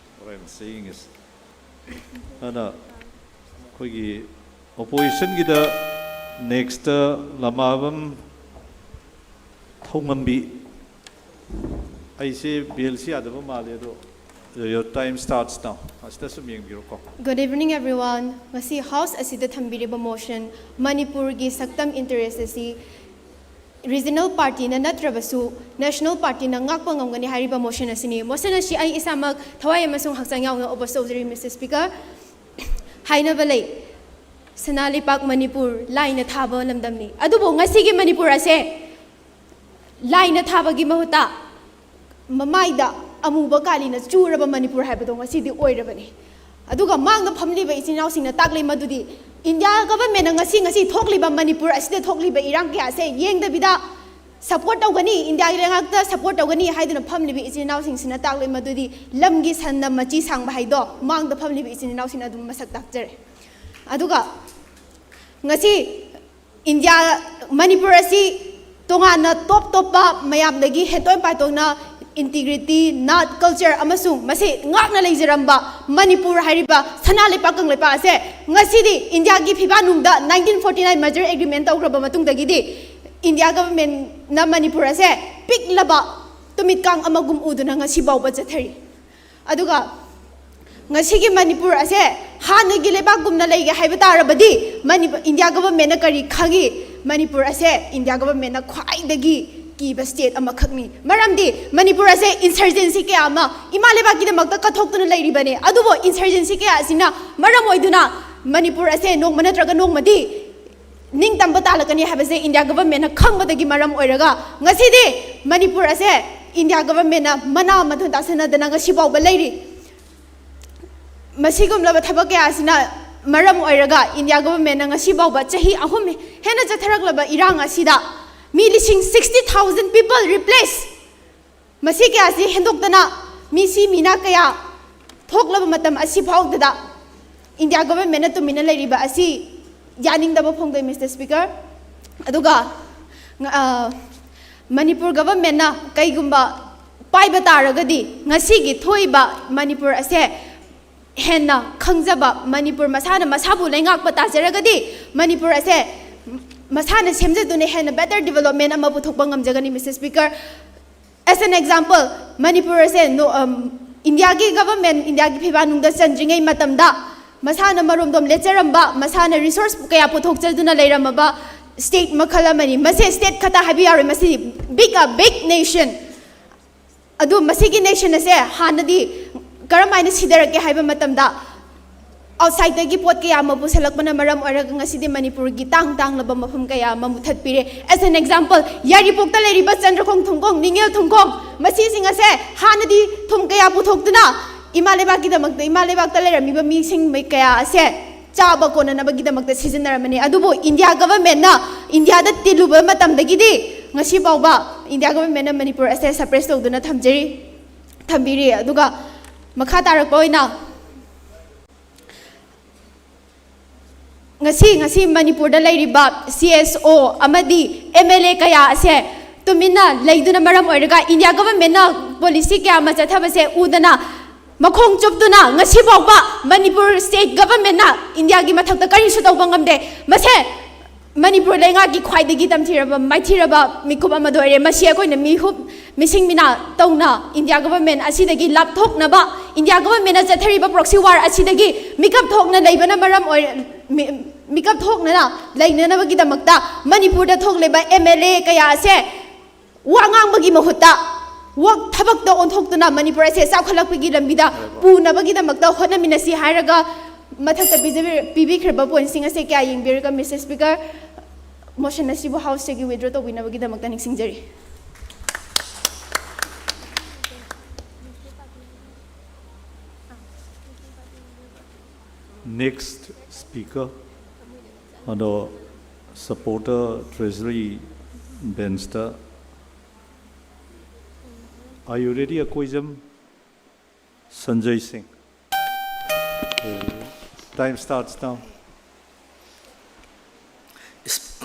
What I'm saying is, ꯑꯗꯨꯅ ꯑꯩꯈꯣꯏꯒꯤ oppositionꯒꯤꯗ next ꯂꯃꯥꯕꯝ ꯊꯧꯉꯝꯕꯤ, ꯑꯩꯁꯦ bellꯁꯤ ꯌꯥꯗꯕ ꯃꯥꯜꯂꯦ, ꯑꯗꯣ your time starts now. ꯑꯁꯤꯗ ꯁꯨꯝ ꯌꯦꯡꯕꯤꯔꯣꯀꯣ. Good evening, everyone. ꯉꯁꯤ House ꯑꯁꯤꯗ ꯊꯝꯕꯤꯔꯤꯕ motion, ꯃꯅꯤꯄꯨꯔꯒꯤ ꯁꯛꯇꯝ interest ꯑꯁꯤ regional partyꯅ ꯅꯠꯇ꯭ꯔꯕꯁꯨ national partyꯅ ꯉꯥꯛꯄ ꯉꯝꯒꯅꯤ ꯍꯥꯏꯔꯤꯕ motion ꯑꯁꯤꯅꯤ꯫ Motion ꯑꯁꯤ ꯑꯩ ꯏꯁꯥꯃꯛ ꯊꯋꯥꯏ ꯑꯃꯁꯨꯡ ꯍꯛꯆꯥꯡ ꯌꯥꯎꯅ oppose ꯇꯧꯖꯔꯤ, Mister Speaker꯫ ꯍꯥꯏꯅꯕ ꯂꯩ, "ꯁꯅꯥ ꯂꯩꯄꯥꯛ ꯃꯅꯤꯄꯨꯔ ꯂꯥꯏꯅ ꯊꯥꯕ ꯂꯝꯗꯝꯅꯤ"꯫ ꯑꯗꯨꯕꯨ ꯉꯁꯤꯒꯤ ꯃꯅꯤꯄꯨꯔ ꯑꯁꯦ ꯂꯥꯏꯅ ꯊꯥꯕꯒꯤ ꯃꯍꯨꯠꯇ ꯃꯃꯥꯏꯗ ꯑꯃꯨꯕ ꯀꯥꯂꯤꯅ ꯆꯨꯔꯕ ꯃꯅꯤꯄꯨꯔ ꯍꯥꯏꯕꯗꯣ ꯉꯁꯤꯗꯤ ꯑꯣꯏꯔꯕꯅꯤ꯫ ꯑꯗꯨꯒ ꯃꯥꯡꯗ ꯐꯝꯂꯤꯕ ꯏꯆꯤꯟ ꯏꯅꯥꯎꯁꯤꯡꯅ ꯇꯥꯛꯂꯤ ꯃꯗꯨꯗꯤ India governmentꯅ ꯉꯁꯤ ꯉꯁꯤ ꯊꯣꯛꯂꯤꯕ ꯃꯅꯤꯄꯨꯔ ꯑꯁꯤꯗ ꯊꯣꯛꯂꯤꯕ ꯏꯔꯥꯡ ꯀꯌꯥꯁꯦ ꯌꯦꯡꯗꯕꯤꯗ support ꯇꯧꯒꯅꯤ, Indiaꯒꯤ ꯂꯩꯉꯥꯛꯇ support ꯇꯧꯒꯅꯤ ꯍꯥꯏꯗꯨꯅ ꯐꯝꯂꯤꯕ ꯏꯆꯤꯟ ꯏꯅꯥꯎꯁꯤꯡꯁꯤꯅ ꯇꯥꯛꯂꯤ ꯃꯗꯨꯗꯤ ꯂꯝꯒꯤ ꯁꯟꯅ ꯃꯆꯤ ꯁꯥꯡꯕ ꯍꯥꯏꯗꯣ ꯃꯥꯡꯗ ꯐꯝꯂꯤꯕ ꯏꯆꯤꯟ ꯏꯅꯥꯎꯁꯤꯡꯅ ꯑꯗꯨꯝ ꯃꯁꯛ ꯇꯥꯛꯆꯔꯦ꯫ ꯑꯗꯨꯒ ꯉꯁꯤ India, ꯃꯅꯤꯄꯨꯔ ꯑꯁꯤ ꯇꯣꯉꯥꯟꯅ top ꯇꯣꯞꯄ ꯃꯌꯥꯝꯗꯒꯤ ꯍꯦꯟꯗꯣꯛ ꯄꯥꯊꯣꯛꯅ integrity, ꯅꯥꯠ, culture ꯑꯃꯁꯨꯡ ꯃꯁꯤ ꯉꯥꯛꯅ ꯂꯩꯖꯔꯝꯕ ꯃꯅꯤꯄꯨꯔ ꯍꯥꯏꯔꯤꯕ ꯁꯅꯥ ꯂꯩꯄꯥꯛ ꯀꯪꯂꯩꯄꯥꯛ ꯑꯁꯦ ꯉꯁꯤꯗꯤ Indiaꯒꯤ ꯐꯤꯕꯥꯛꯅꯨꯡꯗ nineteen forty nine merger agreement ꯇꯧꯈ꯭ꯔꯕ ꯃꯇꯨꯡꯗꯒꯤꯗꯤ India governmentꯅ ꯃꯅꯤꯄꯨꯔ ꯑꯁꯦ ꯄꯤꯛꯂꯕ ꯇꯨꯃꯤꯠꯀꯥꯡ ꯑꯃꯒꯨꯝ ꯎꯗꯨꯅ ꯉꯁꯤ ꯐꯥꯎꯕ ꯆꯠꯊꯔꯤ꯫ ꯑꯗꯨꯒ ꯉꯁꯤꯒꯤ ꯃꯅꯤꯄꯨꯔ ꯑꯁꯦ ꯍꯥꯟꯅꯒꯤ ꯂꯩꯕꯥꯛꯀꯨꯝꯅ ꯂꯩꯒꯦ ꯍꯥꯏꯕ ꯇꯥꯔꯕꯗꯤ, ꯃꯅꯤꯄꯨꯔ, ꯏꯟꯗꯤꯌꯥ ꯒꯕꯔꯃꯦꯟꯅ ꯀꯔꯤ ꯈꯪꯉꯤ? ꯃꯅꯤꯄꯨꯔ ꯑꯁꯦ ꯏꯟꯗꯤꯌꯥ ꯒꯕꯔꯃꯦꯟꯅ ꯈ꯭ꯋꯥꯏꯗꯒꯤ ꯀꯤꯕ ꯁ꯭ꯇꯦꯠ ꯑꯃꯈꯛꯅꯤ꯫ ꯃꯔꯝꯗꯤ ꯃꯅꯤꯄꯨꯔ ꯑꯁꯦ ꯏꯟꯁꯔꯖꯦꯟꯁꯤ ꯀꯌꯥ ꯑꯃ ꯏꯃꯥ ꯂꯩꯕꯥꯛꯀꯤꯗꯃꯛꯇ ꯀꯠꯊꯣꯛꯇꯨꯅ ꯂꯩꯔꯤꯕꯅꯤ꯫ ꯑꯗꯨꯕꯨ ꯏꯟꯁꯔꯖꯦꯟꯁꯤ ꯀꯌꯥ ꯑꯁꯤꯅ ꯃꯔꯝ ꯑꯣꯏꯗꯨꯅ ꯃꯅꯤꯄꯨꯔ ꯑꯁꯦ ꯅꯣꯡꯃ ꯅꯠꯇ꯭ꯔꯒ ꯅꯣꯡꯃꯗꯤ ꯅꯤꯡꯇꯝꯕ ꯇꯥꯜꯂꯛꯀꯅꯤ ꯍꯥꯏꯕꯁꯦ ꯏꯟꯗꯤꯌꯥ ꯒꯕꯔꯃꯦꯟꯅ ꯈꯪꯕꯗꯒꯤ ꯃꯔꯝ ꯑꯣꯏꯔꯒ ꯉꯁꯤꯗꯤ ꯃꯅꯤꯄꯨꯔ ꯑꯁꯦ ꯏꯟꯗꯤꯌꯥ ꯒꯕꯔꯃꯦꯟꯅ ꯃꯅꯥ ꯃꯊꯨꯟ ꯇꯥꯁꯟꯅꯗꯅ ꯉꯁꯤ ꯐꯥꯎꯕ ꯂꯩꯔꯤ꯫ ꯃꯁꯤꯒꯨꯝꯂꯕ ꯊꯕꯛ ꯀꯌꯥ ꯑꯁꯤꯅ ꯃꯔꯝ ꯑꯣꯏꯔꯒ ꯏꯟꯗꯤꯌꯥ ꯒꯕꯔꯃꯦꯟꯅ ꯉꯁꯤ ꯐꯥꯎꯕ ꯆꯍꯤ ꯑꯍꯨꯝ ꯍꯦꯟꯅ ꯆꯠꯊꯔꯛꯂꯕ ꯏꯔꯥꯡ ꯑꯁꯤꯗ ꯃꯤ ꯂꯤꯁꯤꯡ sixty thousand people replace, ꯃꯁꯤ ꯀꯌꯥꯁꯤ ꯍꯦꯟꯗꯣꯛꯇꯅ ꯃꯤꯁꯤ ꯃꯤꯅꯥ ꯀꯌꯥ ꯊꯣꯛꯂꯕ ꯃꯇꯝ ꯑꯁꯤ ꯐꯥꯎꯗꯗ ꯏꯟꯗꯤꯌꯥ ꯒꯕꯔꯃꯦꯟꯅ ꯇꯨꯃꯤꯟꯅ ꯂꯩꯔꯤꯕ ꯑꯁꯤ ꯌꯥꯅꯤꯡꯗꯕ ꯐꯣꯡꯗꯣꯛꯏ, ꯃꯤꯁꯇꯔ ꯁ꯭ꯄꯤꯀꯔ꯫ ꯑꯗꯨꯒ, ꯑ, ꯃꯅꯤꯄꯨꯔ ꯒꯕꯔꯃꯦꯟꯅ ꯀꯩꯒꯨꯝꯕ ꯄꯥꯏꯕ ꯇꯥꯔꯒꯗꯤ ꯉꯁꯤꯒꯤ ꯊꯣꯛꯏꯕ ꯃꯅꯤꯄꯨꯔ ꯑꯁꯦ ꯍꯦꯟꯅ ꯈꯪꯖꯕ, ꯃꯅꯤꯄꯨꯔ ꯃꯁꯥꯅ ꯃꯁꯥꯕꯨ ꯂꯩꯉꯥꯛꯄ ꯇꯥꯖꯔꯒꯗꯤ ꯃꯅꯤꯄꯨꯔ ꯑꯁꯦ ꯃꯁꯥꯅ ꯁꯦꯝꯖꯗꯨꯅ ꯍꯦꯟꯅ better development ꯑꯃ ꯄꯨꯊꯣꯛꯄ ꯉꯝꯖꯒꯅꯤ, mister speaker. As an example, Manipur ꯑꯁꯦ ꯅꯣ-, ꯑꯝ, ꯏꯟꯗꯤꯌꯥꯒꯤ ꯒꯕꯔꯃꯦꯟ, ꯏꯟꯗꯤꯌꯥꯒꯤ ꯐꯤꯕꯥꯟꯅꯨꯡꯗ ꯆꯟꯗ꯭ꯔꯤꯉꯩ ꯃꯇꯝꯗ ꯃꯁꯥꯅ ꯃꯔꯣꯝꯗꯣꯝ ꯂꯦꯠꯆꯔꯝꯕ, ꯃꯁꯥꯅ ꯔꯤꯁꯣꯔꯁ ꯀꯌꯥ ꯄꯨꯊꯣꯛꯆꯗꯨꯅ ꯂꯩꯔꯝꯃꯕ ꯁ꯭ꯇꯦꯠ ꯃꯈꯜ ꯑꯃꯅꯤ꯫ ꯃꯁꯦ ꯁ꯭ꯇꯦꯠ ꯈꯛꯇ ꯍꯥꯏꯕ ꯌꯥꯔꯣꯏ, ꯃꯁꯤ big, a big nation꯫ ꯑꯗꯨ ꯃꯁꯤꯒꯤ ꯅꯦꯁꯟ ꯑꯁꯦ ꯍꯥꯟꯅꯗꯤ ꯀꯔꯝꯍꯥꯏꯅ ꯁꯤꯊꯔꯛꯀꯦ ꯍꯥꯏꯕ ꯃꯇꯝꯗ, ꯑꯥꯎꯠꯁꯥꯏꯗꯇꯒꯤ ꯄꯣꯠ ꯀꯌꯥ ꯑꯃ ꯄꯨꯁꯜꯂꯛꯄꯅ ꯃꯔꯝ ꯑꯣꯏꯔꯒ ꯉꯁꯤꯗꯤ ꯃꯅꯤꯄꯨꯔꯒꯤ ꯇꯥꯡ ꯇꯥꯡꯂꯕ ꯃꯐꯝ ꯀꯌꯥ ꯑꯃ ꯃꯨꯊꯠꯄꯤꯔꯦ꯫ As an example, ꯌꯥꯏꯔꯤꯄꯣꯛꯇ ꯂꯩꯔꯤꯕ ꯆꯟꯗ꯭ꯔꯈꯣꯡ ꯊꯨꯝꯈꯣꯡ, ꯅꯤꯡꯉꯦꯜ ꯊꯨꯝꯈꯣꯡ, ꯃꯁꯤꯁꯤꯡ ꯑꯁꯦ ꯍꯥꯟꯅꯗꯤ ꯊꯨꯝ ꯀꯌꯥ ꯄꯨꯊꯣꯛꯇꯨꯅ ꯏꯃꯥ ꯂꯩꯕꯥꯛꯀꯤꯗꯃꯛꯇ, ꯏꯃꯥ ꯂꯩꯕꯥꯛꯇ ꯂꯩꯔꯝꯃꯤꯕ ꯃꯤꯁꯤꯡ ꯀꯌꯥ ꯑꯁꯦ ꯆꯥꯕ ꯀꯣꯟꯅꯅꯕꯒꯤꯗꯃꯛꯇ ꯁꯤꯖꯤꯟꯅꯔꯝꯕꯅꯤ꯫ ꯑꯗꯨꯕꯨ ꯏꯟꯗꯤꯌꯥ ꯒꯕꯔꯃꯦꯟꯅ ꯏꯟꯗꯤꯌꯥꯗ ꯇꯤꯜꯂꯨꯕ ꯃꯇꯝꯗꯒꯤꯗꯤ ꯉꯁꯤ ꯐꯥꯎꯕ ꯏꯟꯗꯤꯌꯥ ꯒꯕꯔꯃꯦꯟꯅ ꯃꯅꯤꯄꯨꯔ ꯑꯁꯦ suppress ꯇꯧꯗꯨꯅ ꯊꯝꯖꯔꯤ, ꯊꯝꯕꯤꯔꯤ꯫ ꯑꯗꯨꯒ ꯃꯈꯥ ꯇꯥꯔꯛꯄ ꯑꯣꯏꯅ ꯉꯁꯤ, ꯉꯁꯤ ꯃꯅꯤꯄꯨꯔꯗ ꯂꯩꯔꯤꯕ C S O ꯑꯃꯗꯤ M L A ꯀꯌꯥ ꯑꯁꯦ ꯇꯨꯃꯤꯟꯅ ꯂꯩꯗꯨꯅ ꯃꯔꯝ ꯑꯣꯏꯔꯒ ꯏꯟꯗꯤꯌꯥ ꯒꯕꯔꯃꯦꯟꯅ ꯄꯣꯂꯤꯁꯤ ꯀꯌꯥ ꯑꯃ ꯆꯠꯊꯕꯁꯦ ꯎꯗꯅ ꯃꯈꯣꯡ ꯆꯨꯞꯇꯨꯅ ꯉꯁꯤ ꯐꯥꯎꯕ ꯃꯅꯤꯄꯨꯔ ꯁ꯭ꯇꯦꯠ ꯒꯕꯔꯃꯦꯟꯅ ꯏꯟꯗꯤꯌꯥꯒꯤ ꯃꯊꯛꯇ ꯀꯔꯤꯁꯨ ꯇꯧꯕ ꯉꯝꯗꯦ꯫ ꯃꯁꯦ ꯃꯅꯤꯄꯨꯔ ꯂꯩꯉꯥꯛꯀꯤ ꯈ꯭ꯋꯥꯏꯗꯒꯤ ꯇꯝꯊꯤꯔꯕ, ꯃꯥꯏꯊꯤꯔꯕ ꯃꯤꯀꯨꯞ ꯑꯃꯗ ꯑꯣꯏꯔꯦ꯫ ꯃꯁꯤ ꯑꯩꯈꯣꯏꯅ ꯃꯤꯍꯨꯞ, ꯃꯤꯁꯤꯡ ꯃꯤꯅꯥ ꯇꯧꯅ ꯏꯟꯗꯤꯌꯥ ꯒꯕꯔꯃꯦꯟ ꯑꯁꯤꯗꯒꯤ ꯂꯥꯞꯊꯣꯛꯅꯕ, ꯏꯟꯗꯤꯌꯥ ꯒꯚꯔꯟꯃꯦꯟꯅ ꯆꯠꯊꯔꯤꯕ ꯄ꯭ꯔꯣꯛꯁꯤ ꯋꯥꯔ ꯑꯁꯤꯗꯒꯤ ꯃꯤꯀꯞ ꯊꯣꯛꯅ ꯂꯩꯕꯅ ꯃꯔꯝ ꯑꯣꯏꯔ ꯃꯤ- ꯃꯤꯀꯞ ꯊꯣꯛꯅꯅ ꯂꯩꯅꯅꯕꯒꯤꯗꯃꯛꯇ ꯃꯅꯤꯄꯨꯔꯗ ꯊꯣꯛꯂꯤꯕ ꯑꯦꯝ ꯑꯦꯜ ꯑꯦ ꯀꯌꯥ ꯑꯁꯦ ꯋꯥ ꯉꯥꯡꯕꯒꯤ ꯃꯍꯨꯠꯇ ꯋꯥ ꯊꯕꯛꯇ ꯑꯣꯟꯊꯣꯛꯇꯨꯅ ꯃꯅꯤꯄꯨꯔ ꯑꯁꯦ ꯆꯥꯎꯈꯠꯂꯛꯄꯒꯤ ꯂꯝꯕꯤꯗ ꯄꯨꯅꯕꯒꯤꯗꯃꯛꯇ ꯍꯣꯠꯅꯃꯤꯟꯅꯁꯤ ꯍꯥꯏꯔꯒ ꯃꯊꯛꯇ ꯄꯤꯖꯕꯤ- ꯄꯤꯕꯤꯈ꯭ꯔꯤꯕ ꯄꯣꯏꯟꯠꯁꯤꯡ ꯑꯁꯦ ꯀꯌꯥ ꯌꯦꯡꯕꯤꯔꯒ ꯃꯤꯁꯇꯔ ꯁ꯭ꯄꯤꯀꯔ ꯃꯣꯁꯟ ꯑꯁꯤꯕꯨ ꯍꯥꯎꯁꯇꯒꯤ ꯋꯤꯗ꯭ꯔꯣ ꯇꯧꯕꯤꯅꯕꯒꯤꯗꯃꯛꯇ ꯅꯤꯡꯁꯤꯡꯖꯔꯤ꯫ Next speaker ꯑꯗꯣ supporter treasury bench ꯇ Are you ready, Akoijam Sanjoy ꯁꯤꯡ? Time starts now.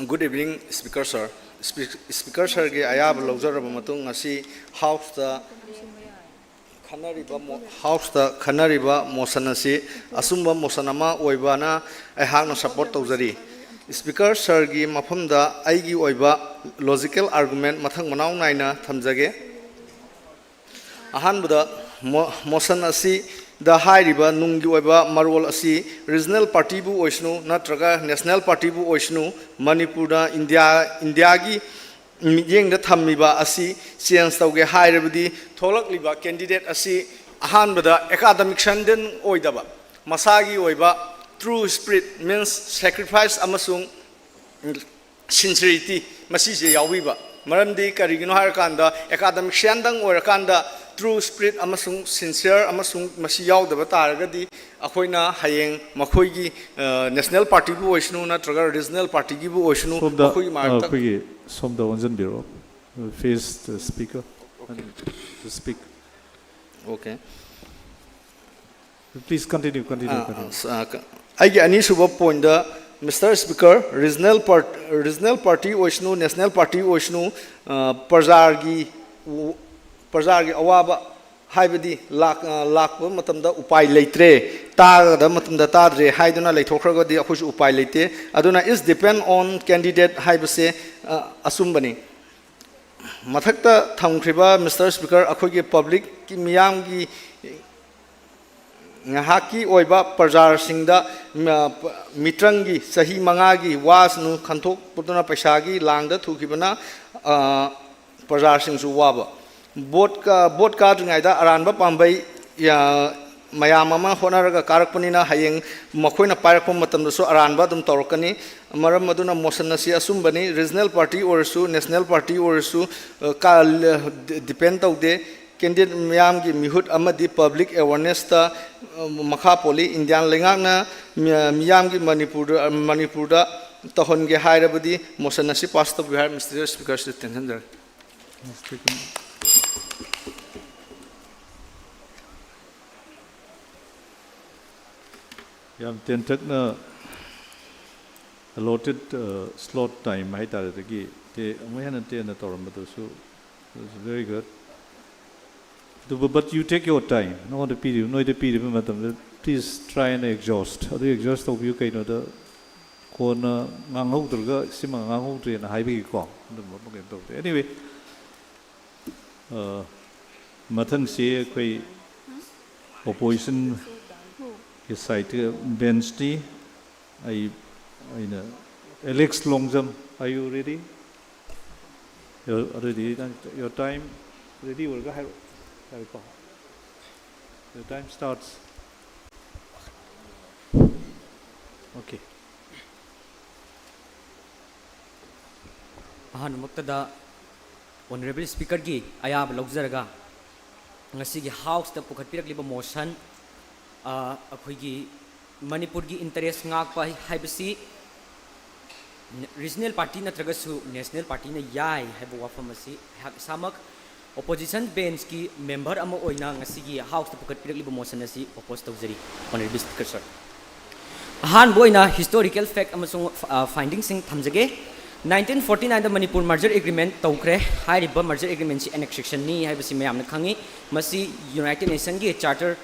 Good evening, Speaker sir. Speaker sirꯒꯤ ꯑꯌꯥꯕ ꯂꯧꯖꯔꯕ ꯃꯇꯨꯡ ꯉꯁꯤ ꯍꯥꯎꯁꯇ ꯈꯟꯅꯔꯤꯕ ꯍꯥꯎꯁꯇ ꯈꯟꯅꯔꯤꯕ ꯃꯣꯁꯟ ꯑꯁꯤ ꯑꯆꯨꯝꯕ ꯃꯣꯁꯟ ꯑꯃ ꯑꯣꯏꯕꯅ ꯑꯩꯍꯥꯛꯅ ꯁꯄꯣꯔꯠ ꯇꯧꯖꯔꯤ꯫ ꯁ꯭ꯄꯤꯀꯔ ꯁꯔꯒꯤ ꯃꯐꯝꯗ ꯑꯩꯒꯤ ꯑꯣꯏꯕ ꯂꯣꯖꯤꯀꯦꯜ ꯑꯥꯔꯒꯨꯃꯦꯟ ꯃꯊꯪ ꯃꯅꯥꯎ ꯅꯥꯏꯅ ꯊꯝꯖꯒꯦ꯫ ꯑꯍꯥꯟꯕꯗ ꯃꯣꯁꯟ ꯑꯁꯤꯗ ꯍꯥꯏꯔꯤꯕ ꯅꯨꯡꯒꯤ ꯑꯣꯏꯕ ꯃꯔꯣꯜ ꯑꯁꯤ ꯔꯤꯖꯅꯦꯜ ꯄꯥꯔꯇꯤꯕꯨ ꯑꯣꯏꯁꯅꯨ ꯅꯠꯇ꯭ꯔꯒ ꯅꯦꯁꯅꯦꯜ ꯄꯥꯔꯇꯤꯕꯨ ꯑꯣꯏꯁꯅꯨ, ꯃꯅꯤꯄꯨꯔꯗ ꯏꯟꯗꯤꯌꯥ ꯏꯟꯗꯤꯌꯥꯒꯤ ꯃꯤꯠꯌꯦꯡꯗ ꯊꯝꯃꯤꯕ ꯑꯁꯤ ꯆꯦꯟꯖ ꯇꯧꯒꯦ ꯍꯥꯏꯔꯕꯗꯤ ꯊꯣꯛꯂꯛꯂꯤꯕ ꯀꯦꯟꯗꯤꯗꯦꯠ ꯑꯁꯤ ꯑꯍꯥꯟꯕꯗ ꯑꯦꯀꯥꯗꯃꯤꯛꯁꯟꯗꯟ ꯑꯣꯏꯗꯕ, ꯃꯁꯥꯒꯤ ꯑꯣꯏꯕ ꯇ꯭ꯔꯨ ꯁ꯭ꯄꯤꯔꯤꯠ ꯃꯤꯟꯁ ꯁꯦꯀ꯭ꯔꯤꯐꯥꯏꯁ ꯑꯃꯁꯨꯡ ꯁꯤꯟꯁꯤꯔꯤꯇꯤ ꯃꯁꯤꯁꯦ ꯌꯥꯎꯕꯤꯕ꯫ ꯃꯔꯝꯗꯤ ꯀꯔꯤꯒꯤꯅꯣ ꯍꯥꯏꯔꯀꯥꯟꯗ ꯑꯦꯀꯥꯗꯃꯤꯛꯁꯤꯌꯥꯟꯗꯪ ꯑꯣꯏꯔꯀꯥꯟꯗ ꯇ꯭ꯔꯨ ꯁ꯭ꯄꯤꯔꯤꯠ ꯑꯃꯁꯨꯡ ꯁꯤꯟꯁꯤꯌꯔ ꯑꯃꯁꯨꯡ ꯃꯁꯤ ꯌꯥꯎꯗꯕ ꯇꯥꯔꯒꯗꯤ ꯑꯩꯈꯣꯏꯅ ꯍꯌꯦꯡ ꯃꯈꯣꯏꯒꯤ ꯅꯦꯁꯅꯦꯜ ꯄꯥꯔꯇꯤꯕꯨ ꯑꯣꯏꯁꯅꯨ ꯅꯠꯇ꯭ꯔꯒ ꯔꯤꯖꯅꯦꯜ ꯄꯥꯔꯇꯤꯒꯤꯕꯨ ꯑꯣꯏꯁꯅꯨ ꯁꯣꯝꯗ ꯃꯈꯣꯏꯒꯤ ꯃꯔꯛꯇ ꯑꯩꯈꯣꯏꯒꯤ ꯁꯣꯝꯗ ꯑꯣꯟꯁꯤꯟꯕꯤꯔꯛꯑꯣ, face the speaker to speak. Okay. Please continue, continue, continue. ꯑꯩꯒꯤ ꯑꯅꯤꯁꯨꯕ ꯄꯣꯏꯟꯗ, mister speaker, regional regional party ꯑꯣꯏꯁꯅꯨ, ꯅꯦꯁꯅꯦꯜ ꯄꯥꯔꯇꯤ ꯑꯣꯏꯁꯅꯨ, ꯄ꯭ꯔꯖꯥꯒꯤ ꯄ꯭ꯔꯖꯥꯒꯤ ꯑꯋꯥꯕ ꯍꯥꯏꯕꯗꯤ ꯂꯥꯛ ꯂꯥꯛꯄ ꯃꯇꯝꯗ ꯎꯄꯥꯏ ꯂꯩꯇ꯭ꯔꯦ, ꯇꯥꯒꯗꯕ ꯃꯇꯝꯗ ꯇꯥꯗ꯭ꯔꯦ ꯍꯥꯏꯗꯨꯅ ꯂꯩꯊꯣꯛꯈ꯭ꯔꯒꯗꯤ ꯑꯩꯈꯣꯏꯁꯨ ꯎꯄꯥꯏ ꯂꯩꯇꯦ꯫ ꯑꯗꯨꯅ it's depend on candidate ꯍꯥꯏꯕꯁꯦ ꯑꯆꯨꯝꯕꯅꯤ꯫ ꯃꯊꯛꯇ ꯊꯝꯈ꯭ꯔꯤꯕ ꯃꯤꯁꯇꯔ ꯁ꯭ꯄꯤꯀꯔ, ꯑꯩꯈꯣꯏꯒꯤ ꯄꯕ꯭ꯂꯤꯛꯀꯤ ꯃꯤꯌꯥꯝꯒꯤ ꯉꯥꯏꯍꯥꯛꯀꯤ ꯑꯣꯏꯕ ꯄ꯭ꯔꯖꯥꯁꯤꯡꯗ, ꯃ-, ꯄ-, ꯃꯤꯇ꯭ꯔꯪꯒꯤ ꯆꯍꯤ ꯃꯉꯥꯒꯤ ꯋꯥꯁꯅꯨ ꯈꯟꯊꯣꯛꯄꯗꯨꯅ ꯄꯩꯁꯥꯒꯤ ꯂꯥꯡꯗ ꯊꯨꯈꯤꯕꯅ, ꯑ, ꯄ꯭ꯔꯖꯥꯁꯤꯡꯁꯨ ꯋꯥꯕ꯫ ꯚꯣꯠ ꯀꯥ-, ꯚꯣꯠ ꯀꯥꯗ꯭ꯔꯤꯉꯩꯗ ꯑꯔꯥꯟꯕ ꯄꯥꯝꯕꯩ, ꯑ, ꯃꯌꯥꯝ ꯑꯃ ꯍꯣꯠꯅꯔꯒ ꯀꯥꯔꯛꯄꯅꯤꯅ ꯍꯌꯦꯡ ꯃꯈꯣꯏꯅ ꯄꯥꯏꯔꯛꯄ ꯃꯇꯝꯗꯁꯨ ꯑꯔꯥꯟꯕ ꯑꯗꯨꯝ ꯇꯧꯔꯛꯀꯅꯤ꯫ ꯃꯔꯝ ꯑꯗꯨꯅ motion ꯑꯁꯤ ꯑꯆꯨꯝꯕꯅꯤ꯫ Regional party ꯑꯣꯏꯔꯁꯨ, national party ꯑꯣꯏꯔꯁꯨ, ꯑ, ꯀꯥ-, ꯗꯤ-, depend ꯇꯧꯗꯦ꯫ Candidate ꯃꯤꯌꯥꯝꯒꯤ ꯃꯤꯍꯨꯠ ꯑꯃꯗꯤ public awareness ꯇ, ꯑ, ꯃꯈꯥ ꯄꯣꯜꯂꯤ꯫ ꯏꯟꯗꯤꯌꯥꯟ ꯂꯩꯉꯥꯛꯅ ꯃꯤ-, ꯃꯤꯌꯥꯝꯒꯤ ꯃꯅꯤꯄꯨꯔꯗ, ꯃꯅꯤꯄꯨꯔꯗ ꯇꯧꯍꯟꯒꯦ ꯍꯥꯏꯔꯕꯗꯤ motion ꯑꯁꯤ pass ꯇꯧꯕꯤꯌꯨ ꯍꯥꯏꯔ Mister Speaker ꯁꯤꯗ ꯇꯦꯟꯍꯟꯖꯔꯤ꯫ ꯌꯥꯝ ꯇꯦꯟꯇꯛꯅ allotted, uh, slot time ꯍꯥꯏꯇꯥꯔꯦ, ꯑꯗꯒꯤ ꯇꯦ-, ꯑꯃꯨꯛ ꯍꯦꯟꯅ ꯇꯦꯟꯅ ꯇꯧꯔꯝꯕꯗꯨꯁꯨ, it's very good. ꯑꯗꯨꯕꯨ, but you take your time. ꯅꯉꯣꯟꯗ ꯄꯤꯔꯤꯕ, ꯅꯣꯏꯗ ꯄꯤꯔꯤꯕ ꯃꯇꯝꯗ, please try and exhaust. ꯑꯗꯨ exhaust ꯇꯧꯕꯤꯌꯨ꯫ ꯀꯩꯅꯣꯗ, ꯀꯣꯟꯅ ꯉꯥꯡꯍꯧꯗ꯭ꯔꯒ ꯁꯤꯃ ꯉꯥꯡꯍꯧꯗ꯭ꯔꯦꯅ ꯍꯥꯏꯕꯒꯤꯀꯣ, ꯑꯗꯨꯝꯕ ꯑꯃ ꯀꯩꯅꯣ ꯇꯧꯗꯦ꯫ Anyway, uh, ꯃꯊꯪꯁꯤ ꯑꯩꯈꯣꯏ opposition ꯒꯤ side bench ꯇꯤ ꯑꯩ, ꯑꯩꯅ, Alex Longjam, are you ready? You're ready? Your time ready ꯑꯣꯏꯔꯒ ꯍꯥꯏꯔꯛꯑꯣ꯫ ꯌꯥꯔꯦꯀꯣ? Your time starts. Okay. ꯑꯍꯥꯟꯕꯃꯛꯇꯗ Honourable Speaker ꯒꯤ ꯑꯌꯥꯕ ꯂꯧꯖꯔꯒ, ꯉꯁꯤꯒꯤ House ꯇ ꯄꯨꯈꯠꯄꯤꯔꯛꯂꯤꯕ motion, ꯑ, ꯑꯩꯈꯣꯏꯒꯤ ꯃꯅꯤꯄꯨꯔꯒꯤ interest ꯉꯥꯛꯄ ꯍꯥꯏꯕꯁꯤ regional party ꯅꯠꯇ꯭ꯔꯒꯁꯨ national party ꯅ ꯌꯥꯏ ꯍꯥꯏꯕ ꯋꯥꯐꯝ ꯑꯁꯤ ꯑꯩꯍꯥꯛ ꯏꯁꯥꯃꯛ opposition bench ꯀꯤ member ꯑꯃ ꯑꯣꯏꯅ ꯉꯁꯤꯒꯤ House ꯇ ꯄꯨꯈꯠꯄꯤꯔꯛꯂꯤꯕ motion ꯑꯁꯤ oppose ꯇꯧꯖꯔꯤ, Honourable Speaker sir꯫ ꯑꯍꯥꯟꯕ ꯑꯣꯏꯅ historical fact ꯑꯃꯁꯨꯡ, ꯑ, finding ꯁꯤꯡ ꯊꯝꯖꯒꯦ꯫ Nineteen forty nine ꯗ ꯃꯅꯤꯄꯨꯔ merger agreement ꯇꯧꯈ꯭ꯔꯦ꯫ ꯍꯥꯏꯔꯤꯕ merger agreement ꯁꯤ annexation ꯅꯤ ꯍꯥꯏꯕꯁꯤ ꯃꯌꯥꯝꯅ ꯈꯪꯏ꯫ ꯃꯁꯤ United Nation ꯒꯤ Charter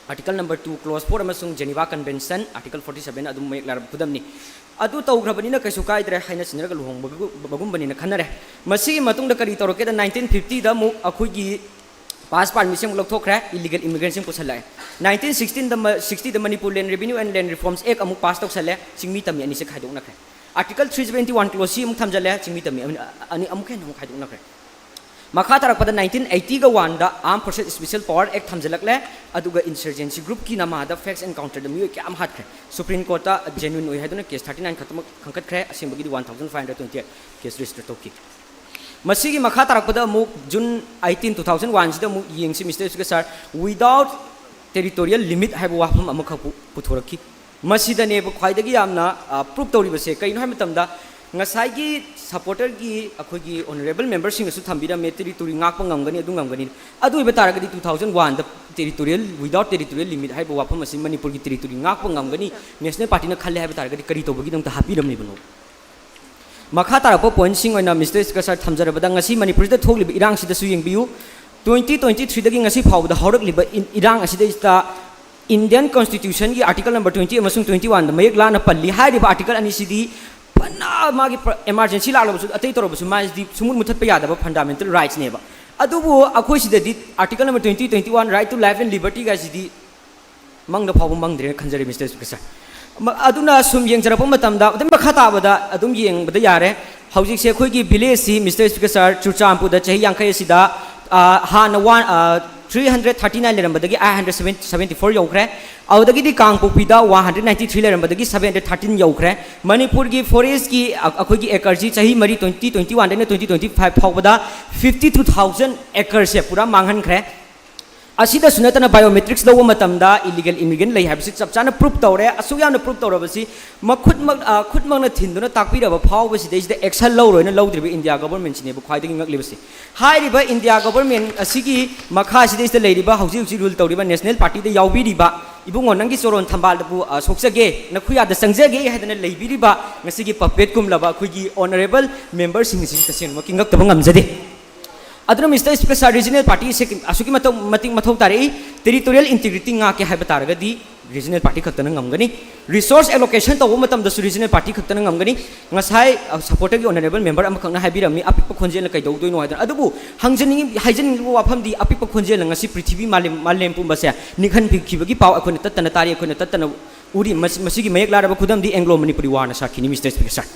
Article number two, Clause four ꯑꯃꯁꯨꯡ Geneva Convention Article forty seven ꯑꯗꯨꯝ ꯃꯌꯦꯛ ꯂꯥꯔꯕ ꯈꯨꯗꯝꯅꯤ꯫ ꯑꯗꯨ ꯇꯧꯈ꯭ꯔꯕꯅꯤꯅ ꯀꯩꯁꯨ ꯀꯥꯏꯗ꯭ꯔꯦ, ꯍꯥꯏꯅ ꯁꯤꯟꯅꯔꯒ ꯂꯨꯍꯣꯡꯕꯒꯨꯝꯕꯅꯤꯅ ꯈꯟꯅꯔꯦ꯫ ꯃꯁꯤꯒꯤ ꯃꯇꯨꯡꯗ ꯀꯔꯤ ꯇꯧꯔꯛꯀꯦꯗ, nineteen fifty ꯗ ꯑꯃꯨꯛ ꯑꯩꯈꯣꯏꯒꯤ Pass permit ꯁꯦ ꯑꯃꯨꯛ ꯂꯧꯊꯣꯛꯈ꯭ꯔꯦ, illegal immigrant ꯁꯤꯡ ꯄꯨꯁꯜꯂꯛꯑꯦ꯫ Nineteen sixteen the ꯁꯤꯛꯁꯇꯤꯗ Manipur Land Revenue and Land Reforms Act ꯑꯃꯨꯛ pass ꯇꯧꯁꯜꯂꯦ, ꯆꯤꯡꯃꯤ ꯇꯝꯃꯤ ꯑꯅꯤꯁꯦ ꯈꯥꯏꯗꯣꯛꯅꯈ꯭ꯔꯦ꯫ Article three seventy one clause C ꯑꯃꯨꯛ ꯊꯝꯖꯜꯂꯦ, ꯆꯤꯡꯃꯤ ꯇꯝꯃꯤ ꯑꯅꯤ ꯑꯃꯨꯛ ꯍꯦꯟꯅ ꯑꯃꯨꯛ ꯈꯥꯏꯗꯣꯛꯅꯈ꯭ꯔꯦ꯫ ꯃꯈꯥ ꯇꯥꯔꯛꯄꯗ nineteen eighty ꯒ one ꯗ Armed Forces Special Power Act ꯊꯝꯖꯜꯂꯛꯂꯦ, ꯑꯗꯨꯒ insurgency group ꯀꯤ ꯅꯃꯥꯗ fax encounter ꯗ ꯃꯤꯑꯣꯏ ꯀꯌꯥ ꯑꯃ ꯍꯥꯠꯈ꯭ꯔꯦ꯫ Supreme Court ꯇ genuine ꯑꯣꯏ ꯍꯥꯏꯗꯨꯅ case thirty nine ꯈꯛꯇꯃꯛ ꯈꯟꯒꯠꯈ꯭ꯔꯦ, ꯑꯁꯦꯡꯕꯒꯤꯗꯤ one thousand five hundred twenty eight case register ꯇꯧꯈꯤ꯫ ꯃꯁꯤꯒꯤ ꯃꯈꯥ ꯇꯥꯔꯛꯄꯗ ꯑꯃꯨꯛ June eighteen, two thousand one ꯁꯤꯗ ꯑꯃꯨꯛ ꯌꯦꯡꯁꯤ, Mister Speaker Sir, without territorial limit ꯍꯥꯏꯕ ꯋꯥꯐꯝ ꯑꯃꯈꯛ ꯄꯨ-, ꯄꯨꯊꯣꯔꯛꯈꯤ꯫ ꯃꯁꯤꯗꯅꯦꯕ ꯈ꯭ꯋꯥꯏꯗꯒꯤ ꯌꯥꯝꯅ, ꯑ, proof ꯇꯧꯔꯤꯕꯁꯦ꯫ ꯀꯩꯅꯣ ꯍꯥꯏꯕ ꯃꯇꯝꯗ, ꯉꯁꯥꯏꯒꯤ supporter ꯒꯤ ꯑꯩꯈꯣꯏꯒꯤ honourable member ꯁꯤꯡꯅꯁꯨ ꯊꯝꯕꯤꯔꯝꯃꯦ, territory ꯉꯥꯛꯄ ꯉꯝꯒꯅꯤ, ꯑꯗꯨ ꯉꯝꯒꯅꯤ꯫ ꯑꯗꯨ ꯑꯣꯏꯕ ꯇꯥꯔꯒꯗꯤ two thousand one ꯗ territorial, without territorial limit ꯍꯥꯏꯕ ꯋꯥꯐꯝ ꯑꯁꯤ ꯃꯅꯤꯄꯨꯔꯒꯤ territory ꯉꯥꯛꯄ ꯉꯝꯒꯅꯤ, National Party ꯅ ꯈꯜꯂꯦ ꯍꯥꯏꯕ ꯇꯥꯔꯒꯗꯤ ꯀꯔꯤ ꯇꯧꯕꯒꯤꯗꯃꯛꯇ ꯍꯥꯞꯄꯤꯔꯝꯂꯤꯕꯅꯣ? ꯃꯈꯥ ꯇꯥꯔꯛꯄ point ꯁꯤꯡ ꯑꯣꯏꯅ, Mister Speaker Sir, ꯊꯝꯖꯔꯕꯗ, ꯉꯁꯤ ꯃꯅꯤꯄꯨꯔꯁꯤꯗ ꯊꯣꯛꯂꯤꯕ ꯏꯔꯥꯡꯁꯤꯗꯁꯨ ꯌꯦꯡꯕꯤꯌꯨ꯫ Twenty twenty three ꯗꯒꯤ ꯉꯁꯤ ꯐꯥꯎꯕꯗ ꯍꯧꯔꯛꯂꯤꯕ ꯏꯟ-, ꯏꯔꯥꯡ ꯑꯁꯤꯗꯩꯁꯤꯗ Indian Constitution ꯒꯤ Article number twenty ꯑꯃꯁꯨꯡ twenty one ꯗ ꯃꯌꯦꯛ ꯂꯥꯅ ꯄꯜꯂꯤ꯫ ꯍꯥꯏꯔꯤꯕ article ꯑꯅꯤꯁꯤꯗꯤ ꯐꯅ ꯃꯥꯒꯤ ꯄ꯭ꯔ-, emergency ꯂꯥꯛꯂꯕꯁꯨ, ꯑꯇꯩ ꯇꯧꯔꯕꯁꯨ, ꯃꯥꯁꯤꯗꯤ ꯁꯨꯡꯃꯨꯠ ꯃꯨꯊꯠꯄ ꯌꯥꯗꯕ fundamental rights ꯅꯦꯕ꯫ ꯑꯗꯨꯕꯨ ꯑꯩꯈꯣꯏ ꯁꯤꯗꯗꯤ Article number twenty, twenty one, right to life and liberty ꯒꯥꯏꯁꯤꯗꯤ ꯃꯪꯗ ꯐꯥꯎꯕ ꯃꯪꯗ꯭ꯔꯦꯅ ꯈꯟꯖꯔꯦ, Mister Speaker Sir꯫ ꯃ-, ꯑꯗꯨꯅ ꯁꯨꯝ ꯌꯦꯡꯖꯔꯛꯄ ꯃꯇꯝꯗ ꯑꯗꯨꯝ ꯃꯈꯥ ꯇꯥꯕꯗ ꯑꯗꯨꯝ ꯌꯦꯡꯕꯗ ꯌꯥꯔꯦ꯫ ꯍꯧꯖꯤꯛꯁꯦ ꯑꯩꯈꯣꯏꯒꯤ village ꯁꯤ, Mister Speaker Sir, ꯆꯨꯔꯆꯥꯟꯄꯨꯔꯗ ꯆꯍꯤ ꯌꯥꯡꯈꯩ ꯑꯁꯤꯗ, ꯑ, ꯍꯥꯟꯅ one, ꯑ, three hundred thirty nine ꯂꯩꯔꯝꯕꯗꯒꯤ eight hundred seventy four ꯌꯧꯈ꯭ꯔꯦ꯫ ꯑꯗꯨꯗꯒꯤꯗꯤ ꯀꯥꯡꯄꯣꯛꯄꯤꯗ one hundred ninety three ꯂꯩꯔꯝꯕꯗꯒꯤ seven hundred thirteen ꯌꯧꯈ꯭ꯔꯦ꯫ ꯃꯅꯤꯄꯨꯔꯒꯤ forest ꯀꯤ, ꯑ, ꯑꯩꯈꯣꯏꯒꯤ acre ꯁꯤ ꯆꯍꯤ ꯃꯔꯤ, twenty twenty one ꯗꯩꯅ twenty twenty five ꯐꯥꯎꯕꯗ fifty two thousand acre ꯁꯦ ꯄꯨꯔꯥ ꯃꯥꯡꯍꯟꯈ꯭ꯔꯦ꯫ ꯑꯁꯤꯗꯁꯨ ꯅꯠꯇꯅ biometrics ꯂꯧꯕ ꯃꯇꯝꯗ illegal immigrant ꯂꯩ ꯍꯥꯏꯕꯁꯤ ꯆꯞ ꯆꯥꯅ proof ꯇꯧꯔꯦ꯫ ꯑꯁꯨꯛ ꯌꯥꯝꯅ proof ꯇꯧꯔꯕꯁꯤ ꯃꯈꯨꯠꯃꯛ, ꯑ, ꯈꯨꯠꯃꯛꯅ ꯊꯤꯟꯗꯨꯅ ꯇꯥꯛꯄꯤꯔꯕ ꯐꯥꯎꯕꯁꯤꯗꯩꯁꯤꯗ action ꯂꯧꯔꯣꯏꯅ ꯂꯧꯗ꯭ꯔꯤꯕ India government ꯁꯤꯅꯦꯕ ꯈ꯭ꯋꯥꯏꯗꯒꯤ ꯉꯛꯂꯤꯕꯁꯤ꯫ ꯍꯥꯏꯔꯤꯕ India government ꯑꯁꯤꯒꯤ ꯃꯈꯥꯁꯤꯗꯩꯁꯤꯗ ꯂꯩꯔꯤꯕ, ꯍꯧꯖꯤꯛ ꯍꯧꯖꯤꯛ rule ꯇꯧꯔꯤꯕ National Party ꯗ ꯌꯥꯎꯕꯤꯔꯤꯕ, "ꯏꯕꯨꯡꯉꯣ, ꯅꯪꯒꯤ ꯆꯣꯔꯣꯟ ꯊꯝꯕꯥꯜꯗꯕꯨ, ꯑ, ꯁꯣꯛꯆꯒꯦ, ꯅꯈꯨꯌꯥꯗ ꯆꯪꯖꯒꯦ" ꯍꯥꯏꯗꯅ ꯂꯩꯕꯤꯔꯤꯕ ꯉꯁꯤꯒꯤ puppet ꯀꯨꯝꯂꯕ ꯑꯩꯈꯣꯏꯒꯤ honourable member ꯁꯤꯡ ꯑꯁꯤ ꯇꯁꯦꯡꯅꯃꯛꯀꯤ ꯉꯛꯇꯕ ꯉꯝꯖꯗꯦ꯫ ꯑꯗꯨꯅ Mister Speaker, ꯁꯥꯔ, regional party ꯁꯦ ꯑꯁꯨꯛꯀꯤ ꯃꯇꯧ ꯃꯇꯤꯛ ꯃꯊꯧ ꯇꯥꯔꯛꯏ꯫ Territorial integrity ꯉꯥꯛꯀꯦ ꯍꯥꯏꯕ ꯇꯥꯔꯒꯗꯤ regional party ꯈꯛꯇꯅ ꯉꯝꯒꯅꯤ꯫ Resource allocation ꯇꯧꯕ ꯃꯇꯝꯗꯁꯨ regional party ꯈꯛꯇꯅ ꯉꯝꯒꯅꯤ꯫ ꯉꯁꯥꯏ supporter ꯒꯤ honourable member ꯑꯃꯈꯛꯅ ꯍꯥꯏꯕꯤꯔꯝꯃꯤ, ꯑꯄꯤꯛꯄ ꯈꯣꯟꯖꯦꯜꯅ ꯀꯩꯗꯧꯗꯣꯏꯅꯣ ꯍꯥꯏꯗꯅ꯫ ꯑꯗꯨꯕꯨ ꯍꯪꯖꯅꯤꯡꯉꯤ, ꯍꯥꯏꯖꯅꯤꯡꯂꯤꯕ ꯋꯥꯐꯝꯗꯤ, ꯑꯄꯤꯛꯄ ꯈꯣꯟꯖꯦꯜꯅ ꯉꯁꯤ ꯄ꯭ꯔꯤꯊꯤꯕꯤ ꯃꯥꯂꯦꯝ, ꯃꯥꯂꯦꯝ ꯄꯨꯝꯕꯁꯦ ꯅꯤꯛꯍꯟꯕꯤꯈꯤꯕꯒꯤ ꯄꯥꯎ ꯑꯩꯈꯣꯏꯅ ꯇꯠꯇꯅ ꯇꯥꯔꯤ, ꯑꯩꯈꯣꯏꯅ ꯇꯠꯇꯅ ꯎꯔꯤ꯫ ꯃꯁꯤ, ꯃꯁꯤꯒꯤ ꯃꯌꯦꯛ ꯂꯥꯔꯕ ꯈꯨꯗꯝꯗꯤ Anglo Manipur War ꯅ ꯁꯥꯈꯤꯅꯤ, Mister Speaker, ꯁꯥꯔ꯫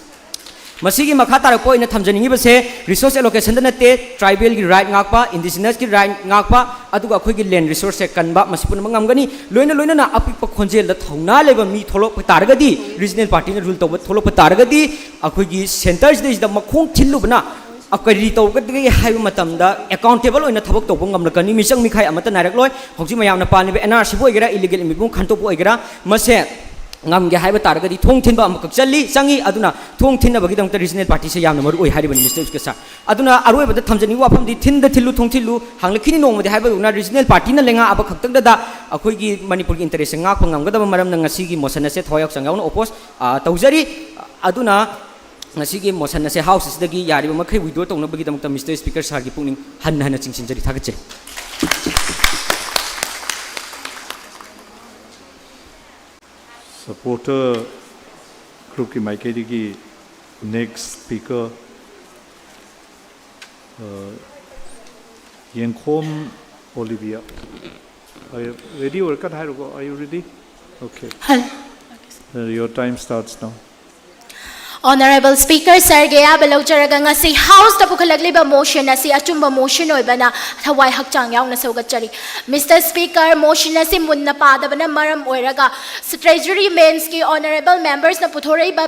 ꯃꯁꯤꯒꯤ ꯃꯈꯥ ꯇꯥꯔꯛꯄ ꯑꯣꯏꯅ ꯊꯝꯖꯅꯤꯡꯉꯤꯕꯁꯦ resource allocation ꯗ ꯅꯠꯇꯦ, tribal ꯒꯤ right ꯉꯥꯛꯄ, indigenous ꯀꯤ right ꯉꯥꯛꯄ, ꯑꯗꯨꯒ ꯑꯩꯈꯣꯏꯒꯤ land resource ꯁꯦ ꯀꯟꯕ, ꯃꯁꯤ ꯄꯨꯝꯅꯃꯛ ꯉꯝꯒꯅꯤ꯫ ꯂꯣꯏꯅ ꯂꯣꯏꯅꯅ ꯑꯄꯤꯛꯄ ꯈꯣꯟꯖꯦꯜꯗ ꯊꯧꯅꯥ ꯂꯩꯕ ꯃꯤ ꯊꯣꯛꯂꯛꯄ ꯇꯥꯔꯒꯗꯤ, regional party ꯅ rule ꯇꯧꯕ ꯊꯣꯛꯂꯛꯄ ꯇꯥꯔꯒꯗꯤ, ꯑꯩꯈꯣꯏꯒꯤ centre ꯁꯤꯗꯩꯁꯤꯗ ꯃꯈꯣꯡ ꯊꯤꯜꯂꯨꯕꯅ ꯀꯔꯤ ꯇꯧꯒꯗꯒꯦ ꯍꯥꯏꯕ ꯃꯇꯝꯗ accountable ꯑꯣꯏꯅ ꯊꯕꯛ ꯇꯧꯕ ꯉꯝꯂꯛꯀꯅꯤ, ꯃꯤꯆꯪ ꯃꯤꯈꯥꯏ ꯑꯃꯠꯇ ꯅꯥꯏꯔꯛꯂꯣꯏ꯫ ꯍꯧꯖꯤꯛ ꯃꯌꯥꯝꯅ ꯄꯥꯜꯂꯤꯕ N R C ꯕꯨ ꯑꯣꯏꯒꯦꯔꯥ, illegal immigrant ꯕꯨ ꯈꯟꯗꯣꯛꯄ ꯑꯣꯏꯒꯦꯔꯥ, ꯃꯁꯦ ꯉꯝꯒꯦ ꯍꯥꯏꯕ ꯇꯥꯔꯒꯗꯤ ꯊꯣꯡ ꯊꯤꯟꯕ ꯑꯃꯈꯛ ꯆꯜꯂꯤ, ꯆꯪꯉꯤ꯫ ꯑꯗꯨꯅ ꯊꯣꯡ ꯊꯤꯟꯅꯕꯒꯤꯗꯃꯛꯇ regional party ꯁꯦ ꯌꯥꯝꯅ ꯃꯔꯨ ꯑꯣꯏ ꯍꯥꯏꯔꯤꯕꯅꯤ, Mister Speaker, ꯁꯥꯔ꯫ ꯑꯗꯨꯅ ꯑꯔꯣꯏꯕꯗ ꯊꯝꯖꯅꯤꯡꯕ ꯋꯥꯐꯝꯗꯤ, ꯊꯤꯟꯗ ꯊꯤꯜꯂꯨ, ꯊꯣꯡ ꯊꯤꯜꯂꯨ, ꯍꯥꯡꯂꯛꯈꯤꯅꯤ ꯅꯣꯡꯃꯗꯤ ꯍꯥꯏꯕꯗꯧꯅ regional party ꯅ ꯂꯩꯉꯥꯛ ꯑꯃꯈꯛꯇꯪꯗꯗ ꯑꯩꯈꯣꯏꯒꯤ ꯃꯅꯤꯄꯨꯔꯒꯤ interest ꯁꯦ ꯉꯥꯛꯄ ꯉꯝꯒꯗꯕ ꯃꯔꯝꯅ ꯉꯁꯤꯒꯤ motion ꯑꯁꯦ ꯊꯋꯥꯏ ꯍꯛꯆꯥꯡ ꯌꯥꯎꯅ oppose, ꯑ, ꯇꯧꯖꯔꯤ꯫ ꯑꯗꯨꯅ ꯉꯁꯤꯒꯤ motion ꯑꯁꯦ House ꯑꯁꯤꯗꯒꯤ ꯌꯥꯔꯤꯕ ꯃꯈꯩ withdraw ꯇꯧꯅꯕꯒꯤꯗꯃꯛꯇ Mister Speaker, ꯁꯥꯔꯒꯤ ꯄꯨꯛꯅꯤꯡ ꯍꯟꯅ ꯍꯟꯅ ꯆꯤꯡꯁꯤꯟꯖꯔꯤ꯫ ꯊꯥꯒꯠꯆꯔꯤ꯫ Supporter group ꯀꯤ ꯃꯥꯏꯀꯩꯗꯒꯤ next speaker, uh, ꯌꯦꯡꯈꯣꯝ Olivia. Are you ready? ꯑꯣꯏꯔꯀꯥꯟꯗ ꯍꯥꯏꯔꯣꯀꯣ꯫ Are you ready? Okay. Hello. Uh, your time starts now. Honorable Speaker, ꯁꯥꯔꯒꯤ ꯑꯌꯥꯕ ꯂꯧꯖꯔꯒ ꯉꯁꯤ House ꯇ ꯄꯨꯈꯠꯂꯛꯂꯤꯕ motion ꯑꯁꯤ ꯑꯆꯨꯝꯕ motion ꯑꯣꯏꯕꯅ ꯊꯋꯥꯏ ꯍꯛꯆꯥꯡ ꯌꯥꯎꯅ ꯁꯧꯒꯠꯆꯔꯤ꯫ Mister Speaker, motion ꯑꯁꯤ ꯃꯨꯟꯅ ꯄꯥꯗꯕꯅ ꯃꯔꯝ ꯑꯣꯏꯔꯒ Treasury Bench ꯀꯤ honourable members ꯅ ꯄꯨꯊꯣꯔꯛꯏꯕ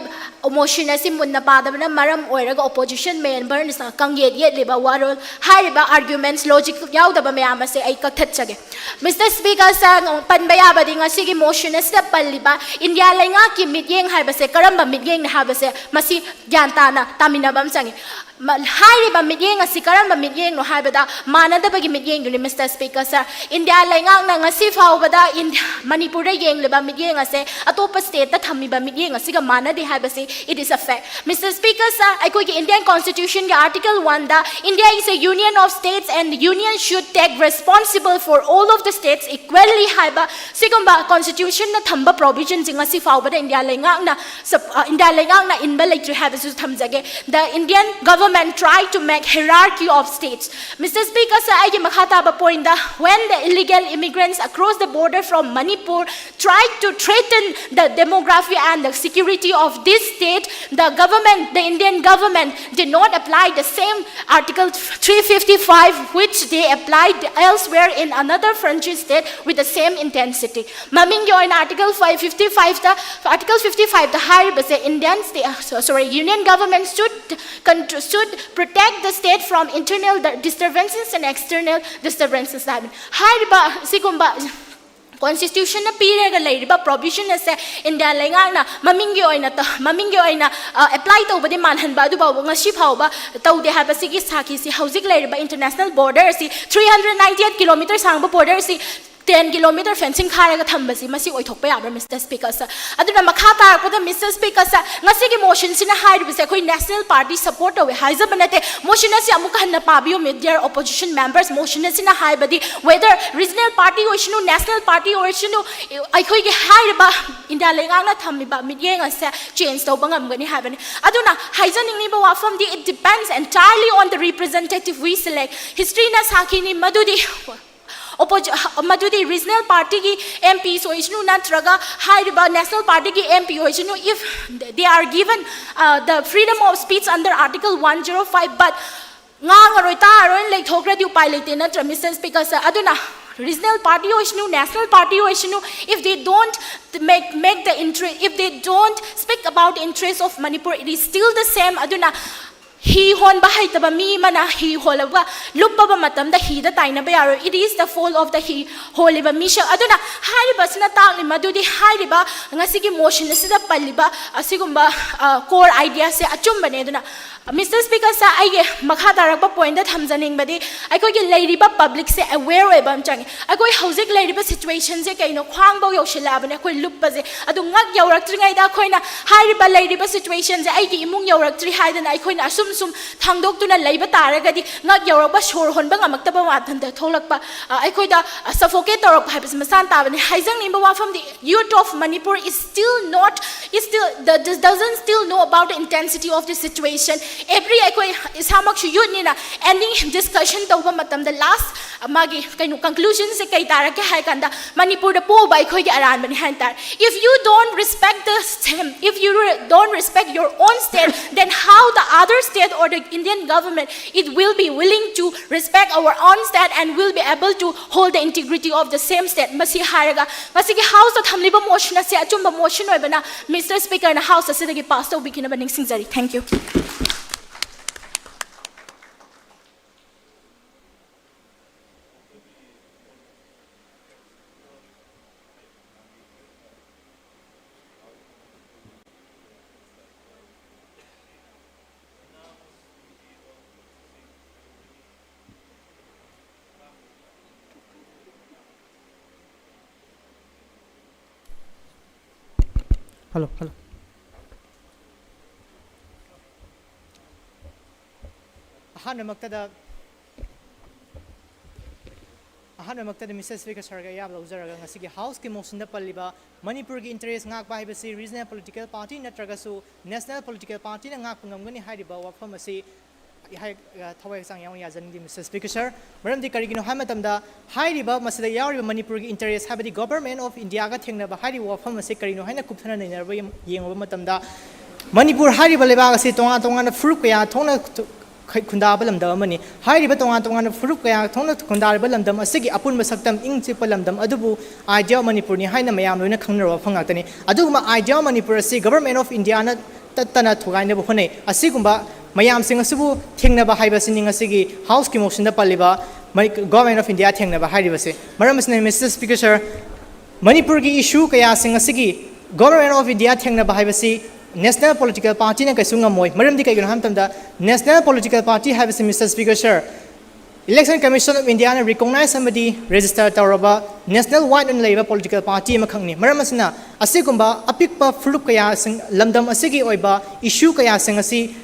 motion ꯑꯁꯤ ꯃꯨꯟꯅ ꯄꯥꯗꯕꯅ ꯃꯔꯝ ꯑꯣꯏꯔꯒ opposition members ꯅ ꯀꯪꯌꯦꯠ ꯌꯦꯠꯂꯤꯕ ꯋꯥꯔꯣꯜ, ꯍꯥꯏꯔꯤꯕ arguments, logic ꯌꯥꯎꯗꯕ ꯃꯌꯥꯝ ꯑꯁꯦ ꯑꯩ ꯀꯛꯊꯠꯆꯒꯦ꯫ Mister Speaker, ꯁꯥꯔ, ꯄꯟꯕ ꯌꯥꯕꯗꯤ ꯉꯁꯤꯒꯤ motion ꯑꯁꯤꯗ ꯄꯜꯂꯤꯕ ꯏꯟꯗꯤꯌꯥ ꯂꯩꯉꯥꯛꯀꯤ ꯃꯤꯠꯌꯦꯡ ꯍꯥꯏꯕꯁꯦ ꯀꯔꯝꯕ ꯃꯤꯠꯌꯦꯡꯅꯤ ꯍꯥꯏꯕꯁꯦ ꯃꯁꯤ ꯒ꯭ꯌꯥꯟ ꯇꯥꯅ ꯇꯥꯃꯤꯟꯅꯕ ꯑꯃ ꯆꯪꯉꯤ꯫ ꯃ-, ꯍꯥꯏꯔꯤꯕ ꯃꯤꯠꯌꯦꯡ ꯑꯁꯤ ꯀꯔꯝꯕ ꯃꯤꯠꯌꯦꯡꯅꯣ ꯍꯥꯏꯕꯗ, ꯃꯥꯟꯅꯗꯕꯒꯤ ꯃꯤꯠꯌꯦꯡꯗꯨꯅꯤ, Mister Speaker, sir. ꯏꯟꯗꯤꯌꯥ ꯂꯩꯉꯥꯛꯅ ꯉꯁꯤ ꯐꯥꯎꯕꯗ ꯏꯟꯗꯤꯌꯥ, ꯃꯅꯤꯄꯨꯔꯗ ꯌꯦꯡꯂꯤꯕ ꯃꯤꯠꯌꯦꯡ ꯑꯁꯦ ꯑꯇꯣꯞꯄ stateꯇ ꯊꯝꯃꯤꯕ ꯃꯤꯠꯌꯦꯡ ꯑꯁꯤꯒ ꯃꯥꯟꯅꯗꯦ ꯍꯥꯏꯕꯁꯤ, it is a fact. Mister Speaker, sir, ꯑꯩꯈꯣꯏꯒꯤ Indian Constitutionꯒꯤ Article oneꯗ, "India is a union of states and the union should take responsible for all of the states equally" ꯍꯥꯏꯕ ꯁꯤꯒꯨꯝꯕ Constitutionꯅ ꯊꯝꯕ provisionꯁꯤꯡ ꯉꯁꯤ ꯐꯥꯎꯕꯗ ꯏꯟꯗꯤꯌꯥ ꯂꯩꯉꯥꯛꯅ ꯁꯞ-, ꯑ, ꯏꯟꯗꯤꯌꯥ ꯂꯩꯉꯥꯛꯅ ꯏꯟꯕ ꯂꯩꯇ꯭ꯔꯤ ꯍꯥꯏꯕꯁꯤꯁꯨ ꯊꯝꯖꯒꯦ꯫ The Indian government try to make hierarchy of states. Mister Speaker, sir, ꯑꯩꯒꯤ ꯃꯈꯥ ꯇꯥꯕ pointꯗ, "When the illegal immigrants across the border from Manipur try to threaten the demography and the security of this state, the government, the Indian government did not apply the same Article three fifty-five which they applied elsewhere in another frontier state with the same intensity." ꯃꯃꯤꯡꯒꯤ ꯑꯣꯏꯅ Article five fifty-fiveꯇ, Article fifty-fiveꯇ ꯍꯥꯏꯔꯤꯕꯁꯦ, Indian state, uh, so-, sorry, Union government should contr-, should protect the state from internal di-, disturbances and external disturbances ꯍꯥꯏꯕꯅꯤ꯫ ꯍꯥꯏꯔꯤꯕ ꯁꯤꯒꯨꯝꯕ Constitutionꯅ ꯄꯤꯔꯒ ꯂꯩꯔꯤꯕ provision ꯑꯁꯦ ꯏꯟꯗꯤꯌꯥ ꯂꯩꯉꯥꯛꯅ ꯃꯃꯤꯡꯒꯤ ꯑꯣꯏꯅ ꯇ-, ꯃꯃꯤꯡꯒꯤ ꯑꯣꯏꯅ, ꯑ, apply ꯇꯧꯕꯗꯤ ꯃꯥꯟꯍꯟꯕ, ꯑꯗꯨꯐꯥꯎꯕ ꯉꯁꯤ ꯐꯥꯎꯕ ꯇꯧꯗꯦ ꯍꯥꯏꯕꯁꯤꯒꯤ ꯁꯥꯈꯤꯁꯤ ꯍꯧꯖꯤꯛ ꯂꯩꯔꯤꯕ international border ꯑꯁꯤ, three hundred ninety eight kilometer ꯁꯥꯡꯕ border ꯑꯁꯤ ten kilometer fencing ꯈꯥꯔꯒ ꯊꯝꯕꯁꯤ, ꯃꯁꯤ ꯑꯣꯏꯊꯣꯛꯄ ꯌꯥꯕ꯭ꯔꯥ, Mister Speaker, sir? ꯑꯗꯨꯅ ꯃꯈꯥ ꯇꯥꯔꯛꯄꯗ, Mister Speaker, sir, ꯉꯁꯤꯒꯤ motionꯁꯤꯅ ꯍꯥꯏꯔꯤꯕꯁꯦ ꯑꯩꯈꯣꯏ national party support ꯇꯧꯋꯦ ꯍꯥꯏꯖꯕ ꯅꯠꯇꯦ꯫ Motion ꯑꯁꯤ ꯑꯃꯨꯛꯀ ꯍꯟꯅ ꯄꯥꯕꯤꯌꯨ, my dear opposition members. Motion ꯑꯁꯤꯅ ꯍꯥꯏꯕꯗꯤ whether regional party ꯑꯣꯏꯁꯅꯨ, national party ꯑꯣꯏꯁꯅꯨ, ꯑꯩꯈꯣꯏꯒꯤ ꯍꯥꯏꯔꯤꯕ ꯏꯟꯗꯤꯌꯥ ꯂꯩꯉꯥꯛꯅ ꯊꯝꯃꯤꯕ ꯃꯤꯠꯌꯦꯡ ꯑꯁꯦ change ꯇꯧꯕ ꯉꯝꯒꯅꯤ ꯍꯥꯏꯕꯅꯤ꯫ ꯑꯗꯨꯅ ꯍꯥꯏꯖꯅꯤꯡꯂꯤꯕ ꯋꯥꯐꯝꯗꯤ, it depends entirely on the representative we select. Historyꯅ ꯁꯥꯈꯤꯅꯤ ꯃꯗꯨꯗꯤ opposi-, ꯃꯗꯨꯗꯤ regional partyꯒꯤ MPs ꯑꯣꯏꯁꯅꯨ ꯅꯠꯇ꯭ꯔꯒ ꯍꯥꯏꯔꯤꯕ national partyꯒꯤ MP ꯑꯣꯏꯁꯅꯨ, if they are given, uh, the freedom of speech under Article one zero five, but ꯉꯥꯡꯉꯔꯣꯏ, ꯇꯥꯔꯔꯣꯏꯅ ꯂꯩꯊꯣꯛꯈ꯭ꯔꯗꯤ ꯎꯄꯥꯏ ꯂꯩꯇꯦ, ꯅꯠꯇ꯭ꯔꯥ, Mister Speaker, sir? ꯑꯗꯨꯅ regional party ꯑꯣꯏꯁꯅꯨ, national party ꯑꯣꯏꯁꯅꯨ, if they don't make, make the interest, if they don't speak about interest of Manipur, it is still the same. ꯑꯗꯨꯅ ꯍꯤ ꯍꯣꯟꯕ ꯍꯩꯇꯕ ꯃꯤ ꯑꯃꯅ ꯍꯤ ꯍꯣꯜꯂꯒ ꯂꯨꯞꯄꯕ ꯃꯇꯝꯗ ꯍꯤꯗ ꯇꯥꯏꯅꯕ ꯌꯥꯔꯣꯏ꯫ It is the fault of the ꯍꯤ ꯍꯣꯜꯂꯤꯕ ꯃꯤꯁꯛ꯫ ꯑꯗꯨꯅ ꯍꯥꯏꯔꯤꯕ ꯑꯁꯤꯅ ꯇꯥꯛꯂꯤ ꯃꯗꯨꯗꯤ ꯍꯥꯏꯔꯤꯕ ꯉꯁꯤꯒꯤ motion ꯑꯁꯤꯗ ꯄꯜꯂꯤꯕ ꯑꯁꯤꯒꯨꯝꯕ, ꯑ, core idea ꯁꯦ ꯑꯆꯨꯝꯕꯅꯦ꯫ ꯑꯗꯨꯅ Mister Speaker sir, ꯑꯩꯒꯤ ꯃꯈꯥ ꯇꯥꯔꯛꯄ point ꯊꯝꯖꯅꯤꯡꯕꯗꯤ ꯑꯩꯈꯣꯏꯒꯤ ꯂꯩꯔꯤꯕ public ꯁꯦ aware ꯑꯣꯏꯕ ꯑꯃ ꯆꯪꯉꯤ꯫ ꯑꯩꯈꯣꯏ ꯍꯧꯖꯤꯛ ꯂꯩꯔꯤꯕ situation ꯁꯦ ꯀꯩꯅꯣ, ꯈ꯭ꯋꯥꯡꯐꯧ ꯌꯧꯁꯤꯜꯂꯛꯑꯕꯅꯦ ꯑꯩꯈꯣꯏ ꯂꯨꯞꯄꯁꯦ꯫ ꯑꯗꯨ ꯉꯛ ꯌꯧꯔꯛꯇ꯭ꯔꯤꯉꯩꯗ ꯑꯩꯈꯣꯏꯅ ꯍꯥꯏꯔꯤꯕ ꯂꯩꯔꯤꯕ situation ꯁꯦ ꯑꯩꯒꯤ ꯏꯃꯨꯡ ꯌꯧꯔꯛꯇ꯭ꯔꯤ ꯍꯥꯏꯗꯅ ꯑꯩꯈꯣꯏꯅ ꯑꯁꯨꯝ ꯁꯨꯝ ꯊꯥꯡꯗꯣꯛꯇꯨꯅ ꯂꯩꯕ ꯇꯥꯔꯒꯗꯤ ꯉꯛ ꯌꯧꯔꯛꯄ, ꯁꯣꯔ ꯍꯣꯟꯕ ꯉꯝꯃꯛꯇꯕ ꯋꯥꯈꯜꯗ ꯊꯣꯛꯂꯛꯄ, ꯑ, ꯑꯩꯈꯣꯏꯗ, ꯑ, suffocate ꯇꯧꯔꯛꯄ ꯍꯥꯏꯕꯁꯤ ꯃꯁꯥꯅ ꯇꯥꯕꯅꯤ꯫ ꯍꯥꯏꯖꯅꯤꯡꯕ ꯋꯥꯐꯝꯗꯤ, youth of Manipur is still not, is still, the, the, doesn't still know about the intensity of the situation. Every, ꯑꯩꯈꯣꯏ ꯏꯁꯥꯃꯛꯁꯨ youth ꯅꯤꯅ any discussion ꯇꯧꯕ ꯃꯇꯝꯗ last ꯃꯥꯒꯤ ꯀꯩꯅꯣ conclusion ꯁꯦ ꯀꯩ ꯇꯥꯔꯛꯀꯦ ꯍꯥꯏ ꯀꯥꯟꯗ, ꯃꯅꯤꯄꯨꯔꯗ ꯄꯣꯛꯎꯕ ꯑꯩꯈꯣꯏꯒꯤ ꯑꯔꯥꯟꯕꯅꯤ ꯍꯥꯏ ꯇꯥꯔꯦ꯫ If you don't respect the same, if you re-, don't respect your own state, then how the other state or the Indian government, it will be willing to respect our own state and will be able to hold the integrity of the same state? ꯃꯁꯤ ꯍꯥꯏꯔꯒ ꯉꯁꯤꯒꯤ House ꯇ ꯊꯝꯂꯤꯕ motion ꯑꯁꯤ ꯑꯆꯨꯝꯕ motion ꯑꯣꯏꯕꯅ Mister Speaker ꯅ House ꯑꯁꯤꯗꯒꯤ pass ꯇꯧꯕꯤꯈꯤꯅꯕ ꯅꯤꯡꯁꯤꯡꯖꯔꯤ꯫ Thank you. Hello, hello. ꯑꯍꯥꯟꯕꯃꯛꯇꯗ, ꯑꯍꯥꯟꯕꯃꯛꯇꯗ Mister Speaker sir ꯒꯤ ꯑꯌꯥꯕ ꯂꯧꯖꯔꯒ ꯉꯁꯤꯒꯤ House ꯀꯤ motion ꯗ ꯄꯜꯂꯤꯕ ꯃꯅꯤꯄꯨꯔꯒꯤ interest ꯉꯥꯛꯄ ꯍꯥꯏꯕꯁꯤ regional political party ꯅꯠꯇ꯭ꯔꯒꯁꯨ national political party ꯅ ꯉꯥꯛꯄ ꯉꯝꯒꯅꯤ ꯍꯥꯏꯔꯤꯕ ꯋꯥꯐꯝ ꯑꯁꯤ ꯑꯩꯍꯥꯛ, ꯑ, ꯊꯋꯥꯏ ꯍꯛꯆꯥꯡ ꯌꯥꯎꯅ ꯌꯥꯖꯅꯤꯡꯗꯦ, Mister Speaker sir꯫ ꯃꯔꯝꯗꯤ ꯀꯔꯤꯒꯤꯅꯣ ꯍꯥꯏꯕ ꯃꯇꯝꯗ ꯍꯥꯏꯔꯤꯕ ꯃꯁꯤꯗ ꯌꯥꯎꯔꯤꯕ ꯃꯅꯤꯄꯨꯔꯒꯤ interest ꯍꯥꯏꯕꯗꯤ Government of India ꯒ ꯊꯦꯡꯅꯕ ꯍꯥꯏꯔꯤꯕ ꯋꯥꯐꯝ ꯑꯁꯤ ꯀꯔꯤꯅꯣ ꯍꯥꯏꯅ ꯀꯨꯞꯊꯅ ꯅꯩꯅꯔꯕ ꯌꯦꯡ-, ꯌꯦꯡꯉꯨꯕ ꯃꯇꯝꯗ ꯃꯅꯤꯄꯨꯔ ꯍꯥꯏꯔꯤꯕ ꯂꯩꯕꯥꯛ ꯑꯁꯤ ꯇꯣꯉꯥꯟ ꯇꯣꯉꯥꯟꯕ ꯐꯨꯔꯨꯞ ꯀꯌꯥ ꯊꯣꯛꯅ ꯈꯨ-, ꯈꯨꯟꯗꯥꯕ ꯂꯝꯗꯝ ꯑꯃꯅꯤ꯫ ꯍꯥꯏꯔꯤꯕ ꯇꯣꯉꯥꯟ ꯇꯣꯉꯥꯟꯕ ꯐꯨꯔꯨꯞ ꯀꯌꯥ ꯊꯣꯛꯅ ꯈꯨꯟꯗꯥꯔꯤꯕ ꯂꯝꯗꯝ ꯑꯁꯤꯒꯤ ꯑꯄꯨꯟꯕ ꯁꯛꯇꯝ ꯏꯪ ꯆꯤꯛꯄ ꯂꯝꯗꯝ ꯑꯗꯨꯕꯨ Idea of ꯃꯅꯤꯄꯨꯔꯅꯤ ꯍꯥꯏꯅ ꯃꯌꯥꯝ ꯂꯣꯏꯅ ꯈꯪꯅꯔꯕ ꯋꯥꯐꯝ ꯉꯥꯛꯇꯅꯤ꯫ ꯑꯗꯨꯒꯨꯝꯕ Idea of ꯃꯅꯤꯄꯨꯔ ꯑꯁꯤ Government of India ꯅ ꯇꯠꯇꯅ ꯊꯨꯒꯥꯏꯅꯕ ꯍꯣꯠꯅꯩ꯫ ꯑꯁꯤꯒꯨꯝꯕ ꯃꯌꯥꯝꯁꯤꯡ ꯑꯁꯤꯕꯨ ꯊꯦꯡꯅꯕ ꯍꯥꯏꯕꯁꯤꯅꯤ ꯉꯁꯤꯒꯤ ꯍꯥꯎꯁꯀꯤ ꯃꯣꯁꯟꯗ ꯄꯜꯂꯤꯕ ꯃꯅꯤ-, Government of India ꯊꯦꯡꯅꯕ ꯍꯥꯏꯔꯤꯕꯁꯦ꯫ ꯃꯔꯝ ꯑꯁꯤꯅ, Mister Speaker Sir, ꯃꯅꯤꯄꯨꯔꯒꯤ ꯏꯁꯨ ꯀꯌꯥꯁꯤꯡ ꯑꯁꯤꯒꯤ Government of India ꯊꯦꯡꯅꯕ ꯍꯥꯏꯕꯁꯤ National Political Partyꯅ ꯀꯩꯁꯨ ꯉꯝꯃꯣꯏ꯫ ꯃꯔꯝꯗꯤ ꯀꯩꯒꯤꯅꯣ ꯍꯥꯏꯕ ꯃꯇꯝꯗ, National Political Party ꯍꯥꯏꯕꯁꯤ, Mister Speaker Sir, Election Commission of Indiaꯅ recognize ꯑꯃꯗꯤ register ꯇꯧꯔꯕ national wide ꯑꯣꯏꯅ ꯂꯩꯔꯤꯕ political party ꯑꯃꯈꯛꯅꯤ꯫ ꯃꯔꯝ ꯑꯁꯤꯅ, ꯑꯁꯤꯒꯨꯝꯕ ꯑꯄꯤꯛꯄ ꯐꯨꯂꯨꯞ ꯀꯌꯥꯁꯤꯡ, ꯂꯝꯗꯝ ꯑꯁꯤꯒꯤ ꯑꯣꯏꯕ issue ꯀꯌꯥꯁꯤꯡ ꯑꯁꯤ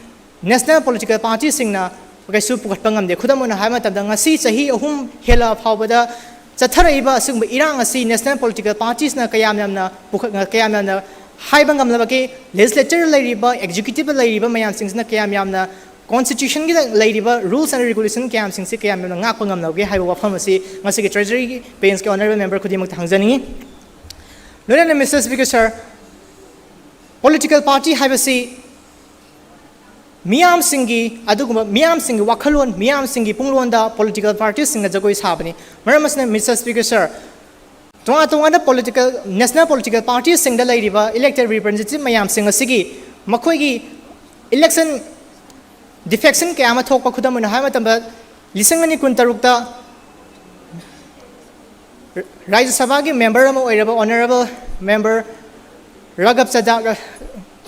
national political partyꯁꯤꯡꯅ ꯀꯩꯁꯨ ꯄꯨꯈꯠꯄ ꯉꯝꯗꯦ꯫ ꯈꯨꯗꯝ ꯑꯣꯏꯅ ꯍꯥꯏꯕ ꯃꯇꯝꯗ, ꯉꯁꯤ ꯆꯍꯤ ꯑꯍꯨꯝ ꯍꯦꯜꯂꯛꯑ ꯐꯥꯎꯕꯗ ꯆꯠꯊꯔꯛꯏꯕ ꯑꯁꯤꯒꯨꯝꯕ ꯏꯔꯥꯡ ꯑꯁꯤ national political partiesꯅ ꯀꯌꯥꯝ ꯌꯥꯝꯅ ꯄꯨꯈꯠ-, ꯀꯌꯥꯝ ꯌꯥꯝꯅ ꯍꯥꯏꯕ ꯉꯝꯂꯕꯒꯦ? Legislature ꯂꯩꯔꯤꯕ, executive ꯂꯩꯔꯤꯕ ꯃꯌꯥꯝꯁꯤꯡꯁꯤꯅ ꯀꯌꯥꯝ ꯌꯥꯝꯅ constitutionꯒꯤꯗ ꯂꯩꯔꯤꯕ rules and regulation ꯀꯌꯥꯝꯁꯤꯡꯁꯤ ꯀꯌꯥꯝ ꯌꯥꯝꯅ ꯉꯥꯛꯄ ꯉꯝꯂꯕꯒꯦ ꯍꯥꯏꯕ ꯋꯥꯐꯝ ꯑꯁꯤ ꯉꯁꯤꯒꯤ Treasury benchꯀꯤ honourable member ꯈꯨꯗꯤꯡꯃꯛꯇ ꯍꯪꯖꯅꯤꯡꯏ꯫ ꯂꯣꯏꯅꯅ, Mister Speaker Sir, political party ꯍꯥꯏꯕꯁꯤ ꯃꯤꯌꯥꯝꯁꯤꯡꯒꯤ, ꯑꯗꯨꯒꯨꯝꯕ ꯃꯤꯌꯥꯝꯁꯤꯡꯒꯤ ꯋꯥꯈꯜꯂꯣꯟ, ꯃꯤꯌꯥꯝꯁꯤꯡꯒꯤ ꯄꯨꯡꯂꯣꯟꯗ political partiesꯁꯤꯡꯅ ꯖꯒꯣꯏ ꯁꯥꯕꯅꯤ꯫ ꯃꯔꯝ ꯑꯁꯤꯅ, Mister Speaker Sir, ꯇꯣꯉꯥꯟ ꯇꯣꯉꯥꯟꯕ political, national political partiesꯁꯤꯡꯗ ꯂꯩꯔꯤꯕ elected representative ꯃꯌꯥꯝꯁꯤꯡ ꯑꯁꯤꯒꯤ ꯃꯈꯣꯏꯒꯤ election defection ꯀꯌꯥ ꯑꯃ ꯊꯣꯛꯄ, ꯈꯨꯗꯝ ꯑꯣꯏꯅ ꯍꯥꯏꯕ ꯃꯇꯝꯗ, ꯂꯤꯁꯤꯡ ꯑꯅꯤ ꯀꯨꯟꯇꯔꯨꯛꯇ ꯔꯥꯖ꯭ꯌ ꯁꯚꯥꯒꯤ member ꯑꯃ ꯑꯣꯏꯔꯕ honourable member ꯔꯥꯘꯕ ꯆꯗꯥ,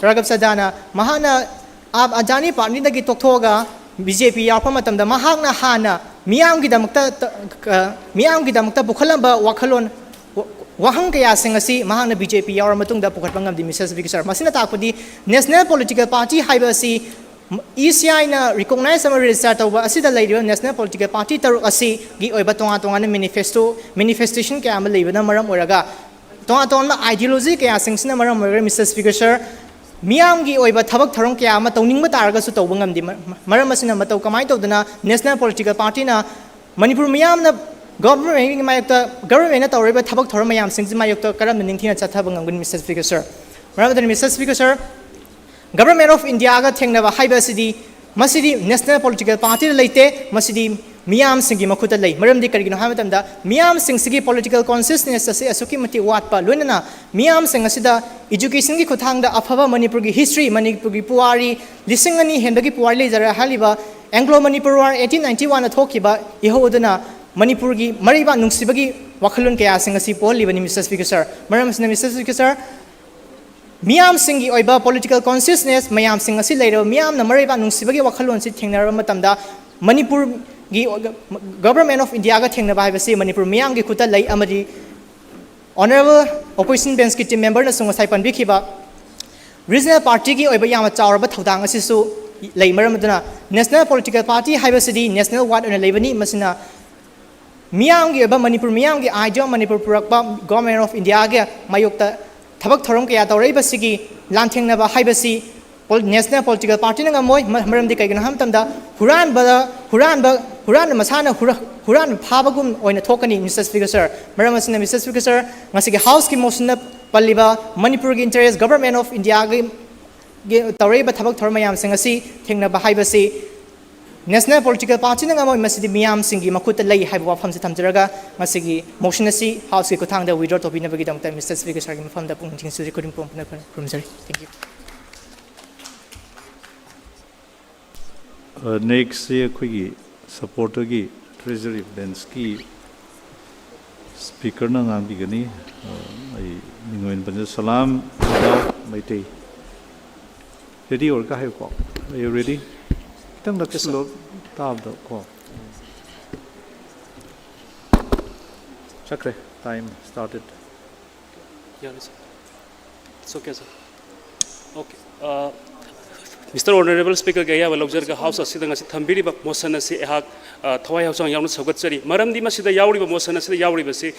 ꯔꯥꯘꯕ ꯆꯗꯥꯅ ꯃꯍꯥꯛꯅ ꯑꯥꯞ ꯑꯗꯥꯅꯤ partyꯗꯒꯤ ꯇꯣꯛꯊꯣꯛꯑꯒ BJP ꯌꯥꯎꯔꯛꯄ ꯃꯇꯝꯗ, ꯃꯍꯥꯛꯅ ꯍꯥꯟꯅ ꯃꯤꯌꯥꯝꯒꯤꯗꯃꯛꯇ, ꯇ-, ꯀ-, ꯃꯤꯌꯥꯝꯒꯤꯗꯃꯛꯇ ꯄꯨꯈꯠꯂꯝꯕ ꯋꯥꯈꯜꯂꯣꯟ, ꯋꯥ-, ꯋꯥꯍꯪ ꯀꯌꯥꯁꯤꯡ ꯑꯁꯤ ꯃꯍꯥꯛꯅ BJP ꯌꯥꯎꯔ ꯃꯇꯨꯡꯗ ꯄꯨꯈꯠꯄ ꯉꯝꯗꯦ, Mister Speaker Sir꯫ ꯃꯁꯤꯅ ꯇꯥꯛꯄꯗꯤ national political party ꯍꯥꯏꯕ ꯑꯁꯤ ECIꯅ recognize ꯑꯃ register ꯇꯧꯕ ꯑꯁꯤꯗ ꯂꯩꯔꯤꯕ national political party ꯇꯔꯨꯛ ꯑꯁꯤꯒꯤ ꯑꯣꯏꯕ ꯇꯣꯉꯥꯟ ꯇꯣꯉꯥꯟꯕ manifesto, manifestation ꯀꯌꯥ ꯑꯃ ꯂꯩꯕꯅ ꯃꯔꯝ ꯑꯣꯏꯔꯒ, ꯇꯣꯉꯥꯟ ꯇꯣꯉꯥꯟꯕ ideology ꯀꯌꯥꯁꯤꯡꯁꯤꯅ ꯃꯔꯝ ꯑꯣꯏꯔꯒ, Mister Speaker Sir, ꯃꯤꯌꯥꯝꯒꯤ ꯑꯣꯏꯕ ꯊꯕꯛ ꯊꯧꯔꯝ ꯀꯌꯥ ꯑꯃ ꯇꯧꯅꯤꯡꯕ ꯇꯥꯔꯒꯁꯨ ꯇꯧꯕ ꯉꯝꯗꯦ꯫ ꯃ-, ꯃ-, ꯃꯔꯝ ꯑꯁꯤꯅ ꯃꯇꯧ ꯀꯃꯥꯏꯅ ꯇꯧꯗꯅ national political partyꯅ ꯃꯅꯤꯄꯨꯔ ꯃꯤꯌꯥꯝꯅ governmentꯀꯤ ꯃꯥꯌꯣꯛꯇ, governmentꯅ ꯇꯧꯔꯤꯕ ꯊꯕꯛ ꯊꯧꯔꯝ ꯃꯌꯥꯝꯁꯤꯡꯁꯤ ꯃꯥꯌꯣꯛꯇ ꯀꯔꯝꯅ ꯅꯤꯡꯊꯤꯅ ꯆꯠꯊꯕ ꯉꯝꯒꯅꯤ, Mister Speaker Sir? ꯃꯔꯝ ꯑꯗꯨꯅ, Mister Speaker Sir, Government of Indiaꯒ ꯊꯦꯡꯅꯕ ꯍꯥꯏꯕ ꯑꯁꯤꯗꯤ, ꯃꯁꯤꯗꯤ national political partyꯗ ꯂꯩꯇꯦ, ꯃꯁꯤꯗꯤ ꯃꯤꯌꯥꯝꯁꯤꯡꯒꯤ ꯃꯈꯨꯠꯇ ꯂꯩ꯫ ꯃꯔꯝꯗꯤ ꯀꯔꯤꯒꯤꯅꯣ ꯍꯥꯏꯕ ꯃꯇꯝꯗ, ꯃꯤꯌꯥꯝꯁꯤꯡꯁꯤꯒꯤ political consciousness ꯑꯁꯤ ꯑꯁꯨꯛꯀꯤ ꯃꯇꯤꯛ ꯋꯥꯠꯄ, ꯂꯣꯏꯅꯅ ꯃꯤꯌꯥꯝꯁꯤꯡ ꯑꯁꯤꯗ educationꯒꯤ ꯈꯨꯠꯊꯥꯡꯗ ꯑꯐꯕ ꯃꯅꯤꯄꯨꯔꯒꯤ history, ꯃꯅꯤꯄꯨꯔꯒꯤ ꯄꯨꯋꯥꯔꯤ, ꯂꯤꯁꯤꯡ ꯑꯅꯤ ꯍꯦꯟꯕꯒꯤ ꯄꯨꯋꯥꯔꯤ ꯂꯩꯖꯔꯦ ꯍꯥꯏꯔꯤꯕ Anglo Manipur War eighteen ninety oneꯗ ꯊꯣꯛꯈꯤꯕ ꯏꯍꯧ ꯑꯗꯨꯅ ꯃꯅꯤꯄꯨꯔꯒꯤ ꯃꯔꯩꯕꯥꯛ ꯅꯨꯡꯁꯤꯕꯒꯤ ꯋꯥꯈꯜꯂꯣꯟ ꯀꯌꯥꯁꯤꯡ ꯑꯁꯤ ꯄꯣꯛꯍꯜꯂꯤꯕꯅꯤ, Mister Speaker sir꯫ ꯃꯔꯝ ꯑꯁꯤꯅ, Mister Speaker sir, ꯃꯤꯌꯥꯝꯁꯤꯡꯒꯤ ꯑꯣꯏꯕ political consciousness ꯃꯌꯥꯝꯁꯤꯡ ꯑꯁꯤ ꯂꯩꯔꯕ ꯃꯤꯌꯥꯝꯅ ꯃꯔꯩꯕꯥꯛ ꯅꯨꯡꯁꯤꯕꯒꯤ ꯋꯥꯈꯜꯂꯣꯟꯁꯤ ꯊꯦꯡꯅꯔꯕ ꯃꯇꯝꯗ, ꯃꯅꯤꯄꯨꯔꯒꯤ Government of Indiaꯒ ꯊꯦꯡꯅꯕ ꯍꯥꯏꯕꯁꯤ ꯃꯅꯤꯄꯨꯔ ꯃꯤꯌꯥꯝꯒꯤ ꯈꯨꯠꯇ ꯂꯩ꯫ ꯑꯃꯗꯤ Honourable Opposition Benchꯀꯤ team memberꯅꯁꯨ ꯉꯁꯥꯏ ꯄꯟꯕꯤꯈꯤꯕ regional partyꯒꯤ ꯑꯣꯏꯕ ꯌꯥꯝꯅ ꯆꯥꯎꯔꯕ ꯊꯧꯗꯥꯡ ꯑꯁꯤꯁꯨ ꯂꯩ꯫ ꯃꯔꯝ ꯑꯗꯨꯅ national political party ꯍꯥꯏꯕꯁꯤꯗꯤ national wide ꯑꯣꯏꯅ ꯂꯩꯕꯅꯤ꯫ ꯃꯁꯤꯅ ꯃꯤꯌꯥꯝꯒꯤ ꯑꯣꯏꯕ, ꯃꯅꯤꯄꯨꯔ ꯃꯤꯌꯥꯝꯒꯤ idea ꯃꯅꯤꯄꯨꯔ ꯄꯨꯔꯛꯄ Government of Indiaꯒꯤ ꯃꯥꯌꯣꯛꯇ ꯊꯕꯛ ꯊꯧꯔꯝ ꯀꯌꯥ ꯇꯧꯔꯛꯏꯕꯁꯤꯒꯤ ꯂꯥꯟꯊꯦꯡꯅꯕ ꯍꯥꯏꯕꯁꯤ ꯄꯣꯜ-, national political partyꯅ ꯉꯝꯃꯣꯏ꯫ ꯃ-, ꯃꯔꯝꯗꯤ ꯀꯩꯒꯤꯅꯣ ꯍꯥꯏꯕ ꯃꯇꯝꯗ, ꯍꯨꯔꯥꯟꯕꯗ, ꯍꯨꯔꯥꯟꯕ, ꯍꯨꯔꯥꯟꯕ ꯃꯁꯥꯅ ꯍꯨꯔ-, ꯍꯨꯔꯥꯟꯕ ꯐꯥꯕꯒꯨꯝ ꯑꯣꯏꯅ ꯊꯣꯛꯀꯅꯤ, Mister Speaker sir꯫ ꯃꯔꯝ ꯑꯁꯤꯅ, Mister Speaker sir, ꯉꯁꯤꯒꯤ Houseꯀꯤ motionꯅ ꯄꯜꯂꯤꯕ ꯃꯅꯤꯄꯨꯔꯒꯤ interest, Government of Indiaꯒꯤ ꯒꯤ ꯇꯧꯔꯛꯏꯕ ꯊꯕꯛ ꯊꯧꯔꯝ ꯃꯌꯥꯝꯁꯤꯡ ꯑꯁꯤ ꯊꯦꯡꯅꯕ ꯍꯥꯏꯕꯁꯤ national political partyꯅ ꯉꯝꯃꯣꯏ, ꯃꯁꯤꯗꯤ ꯃꯤꯌꯥꯝꯁꯤꯡꯒꯤ ꯃꯈꯨꯠꯇ ꯂꯩ ꯍꯥꯏꯕ ꯋꯥꯐꯝꯁꯤ ꯊꯝꯖꯔꯒ, ꯉꯁꯤꯒꯤ motion ꯑꯁꯤ Houseꯀꯤ ꯈꯨꯠꯊꯥꯡꯗ withdraw ꯇꯧꯕꯤꯅꯕꯒꯤꯗꯃꯛꯇ Mister Speaker sirꯒꯤ ꯃꯐꯝꯗ ꯄꯨꯛꯅꯤꯡ ꯆꯤꯡꯁꯤꯟꯖꯔꯤ, ꯈꯨꯔꯨꯝ ꯄꯣꯡꯄꯅ ꯈꯨꯔꯨꯝꯖꯔꯤ꯫ Thank you꯫ Nextꯁꯤ ꯑꯩꯈꯣꯏꯒꯤ supporterꯒꯤ Treasury Benchꯀꯤ speakerꯅ ꯉꯥꯡꯕꯤꯒꯅꯤ꯫ ꯑꯩ ꯃꯤꯡ ꯑꯣꯏꯅ ꯄꯟꯖ-, ꯁꯂꯥꯝ ꯃꯩꯇꯩ꯫ Ready ꯑꯣꯏꯔꯒ ꯍꯥꯏꯌꯨꯀꯣ꯫ Are you ready? ꯈꯤꯇꯪ ꯅꯛꯁꯤꯜꯂꯣ ꯇꯥꯕꯗ ꯀꯣ꯫ ꯆꯠꯈ꯭ꯔꯦ꯫ Time started. ꯌꯥꯔꯦ, sir. It's okay, sir. Okay. Mister Honourable Speakerꯒꯤ ꯑꯌꯥꯕ ꯂꯧꯖꯔꯒ House ꯑꯁꯤꯗ ꯉꯁꯤ ꯊꯝꯕꯤꯔꯤꯕ motion ꯑꯁꯤ ꯑꯩꯍꯥꯛ ꯊꯋꯥꯏ ꯍꯛꯆꯥꯡ ꯌꯥꯎꯅ ꯁꯧꯒꯠꯆꯔꯤ꯫ ꯃꯔꯝꯗꯤ ꯃꯁꯤꯗ ꯌꯥꯎꯔꯤꯕ motion ꯑꯁꯤꯗ ꯌꯥꯎꯔꯤꯕꯁꯤ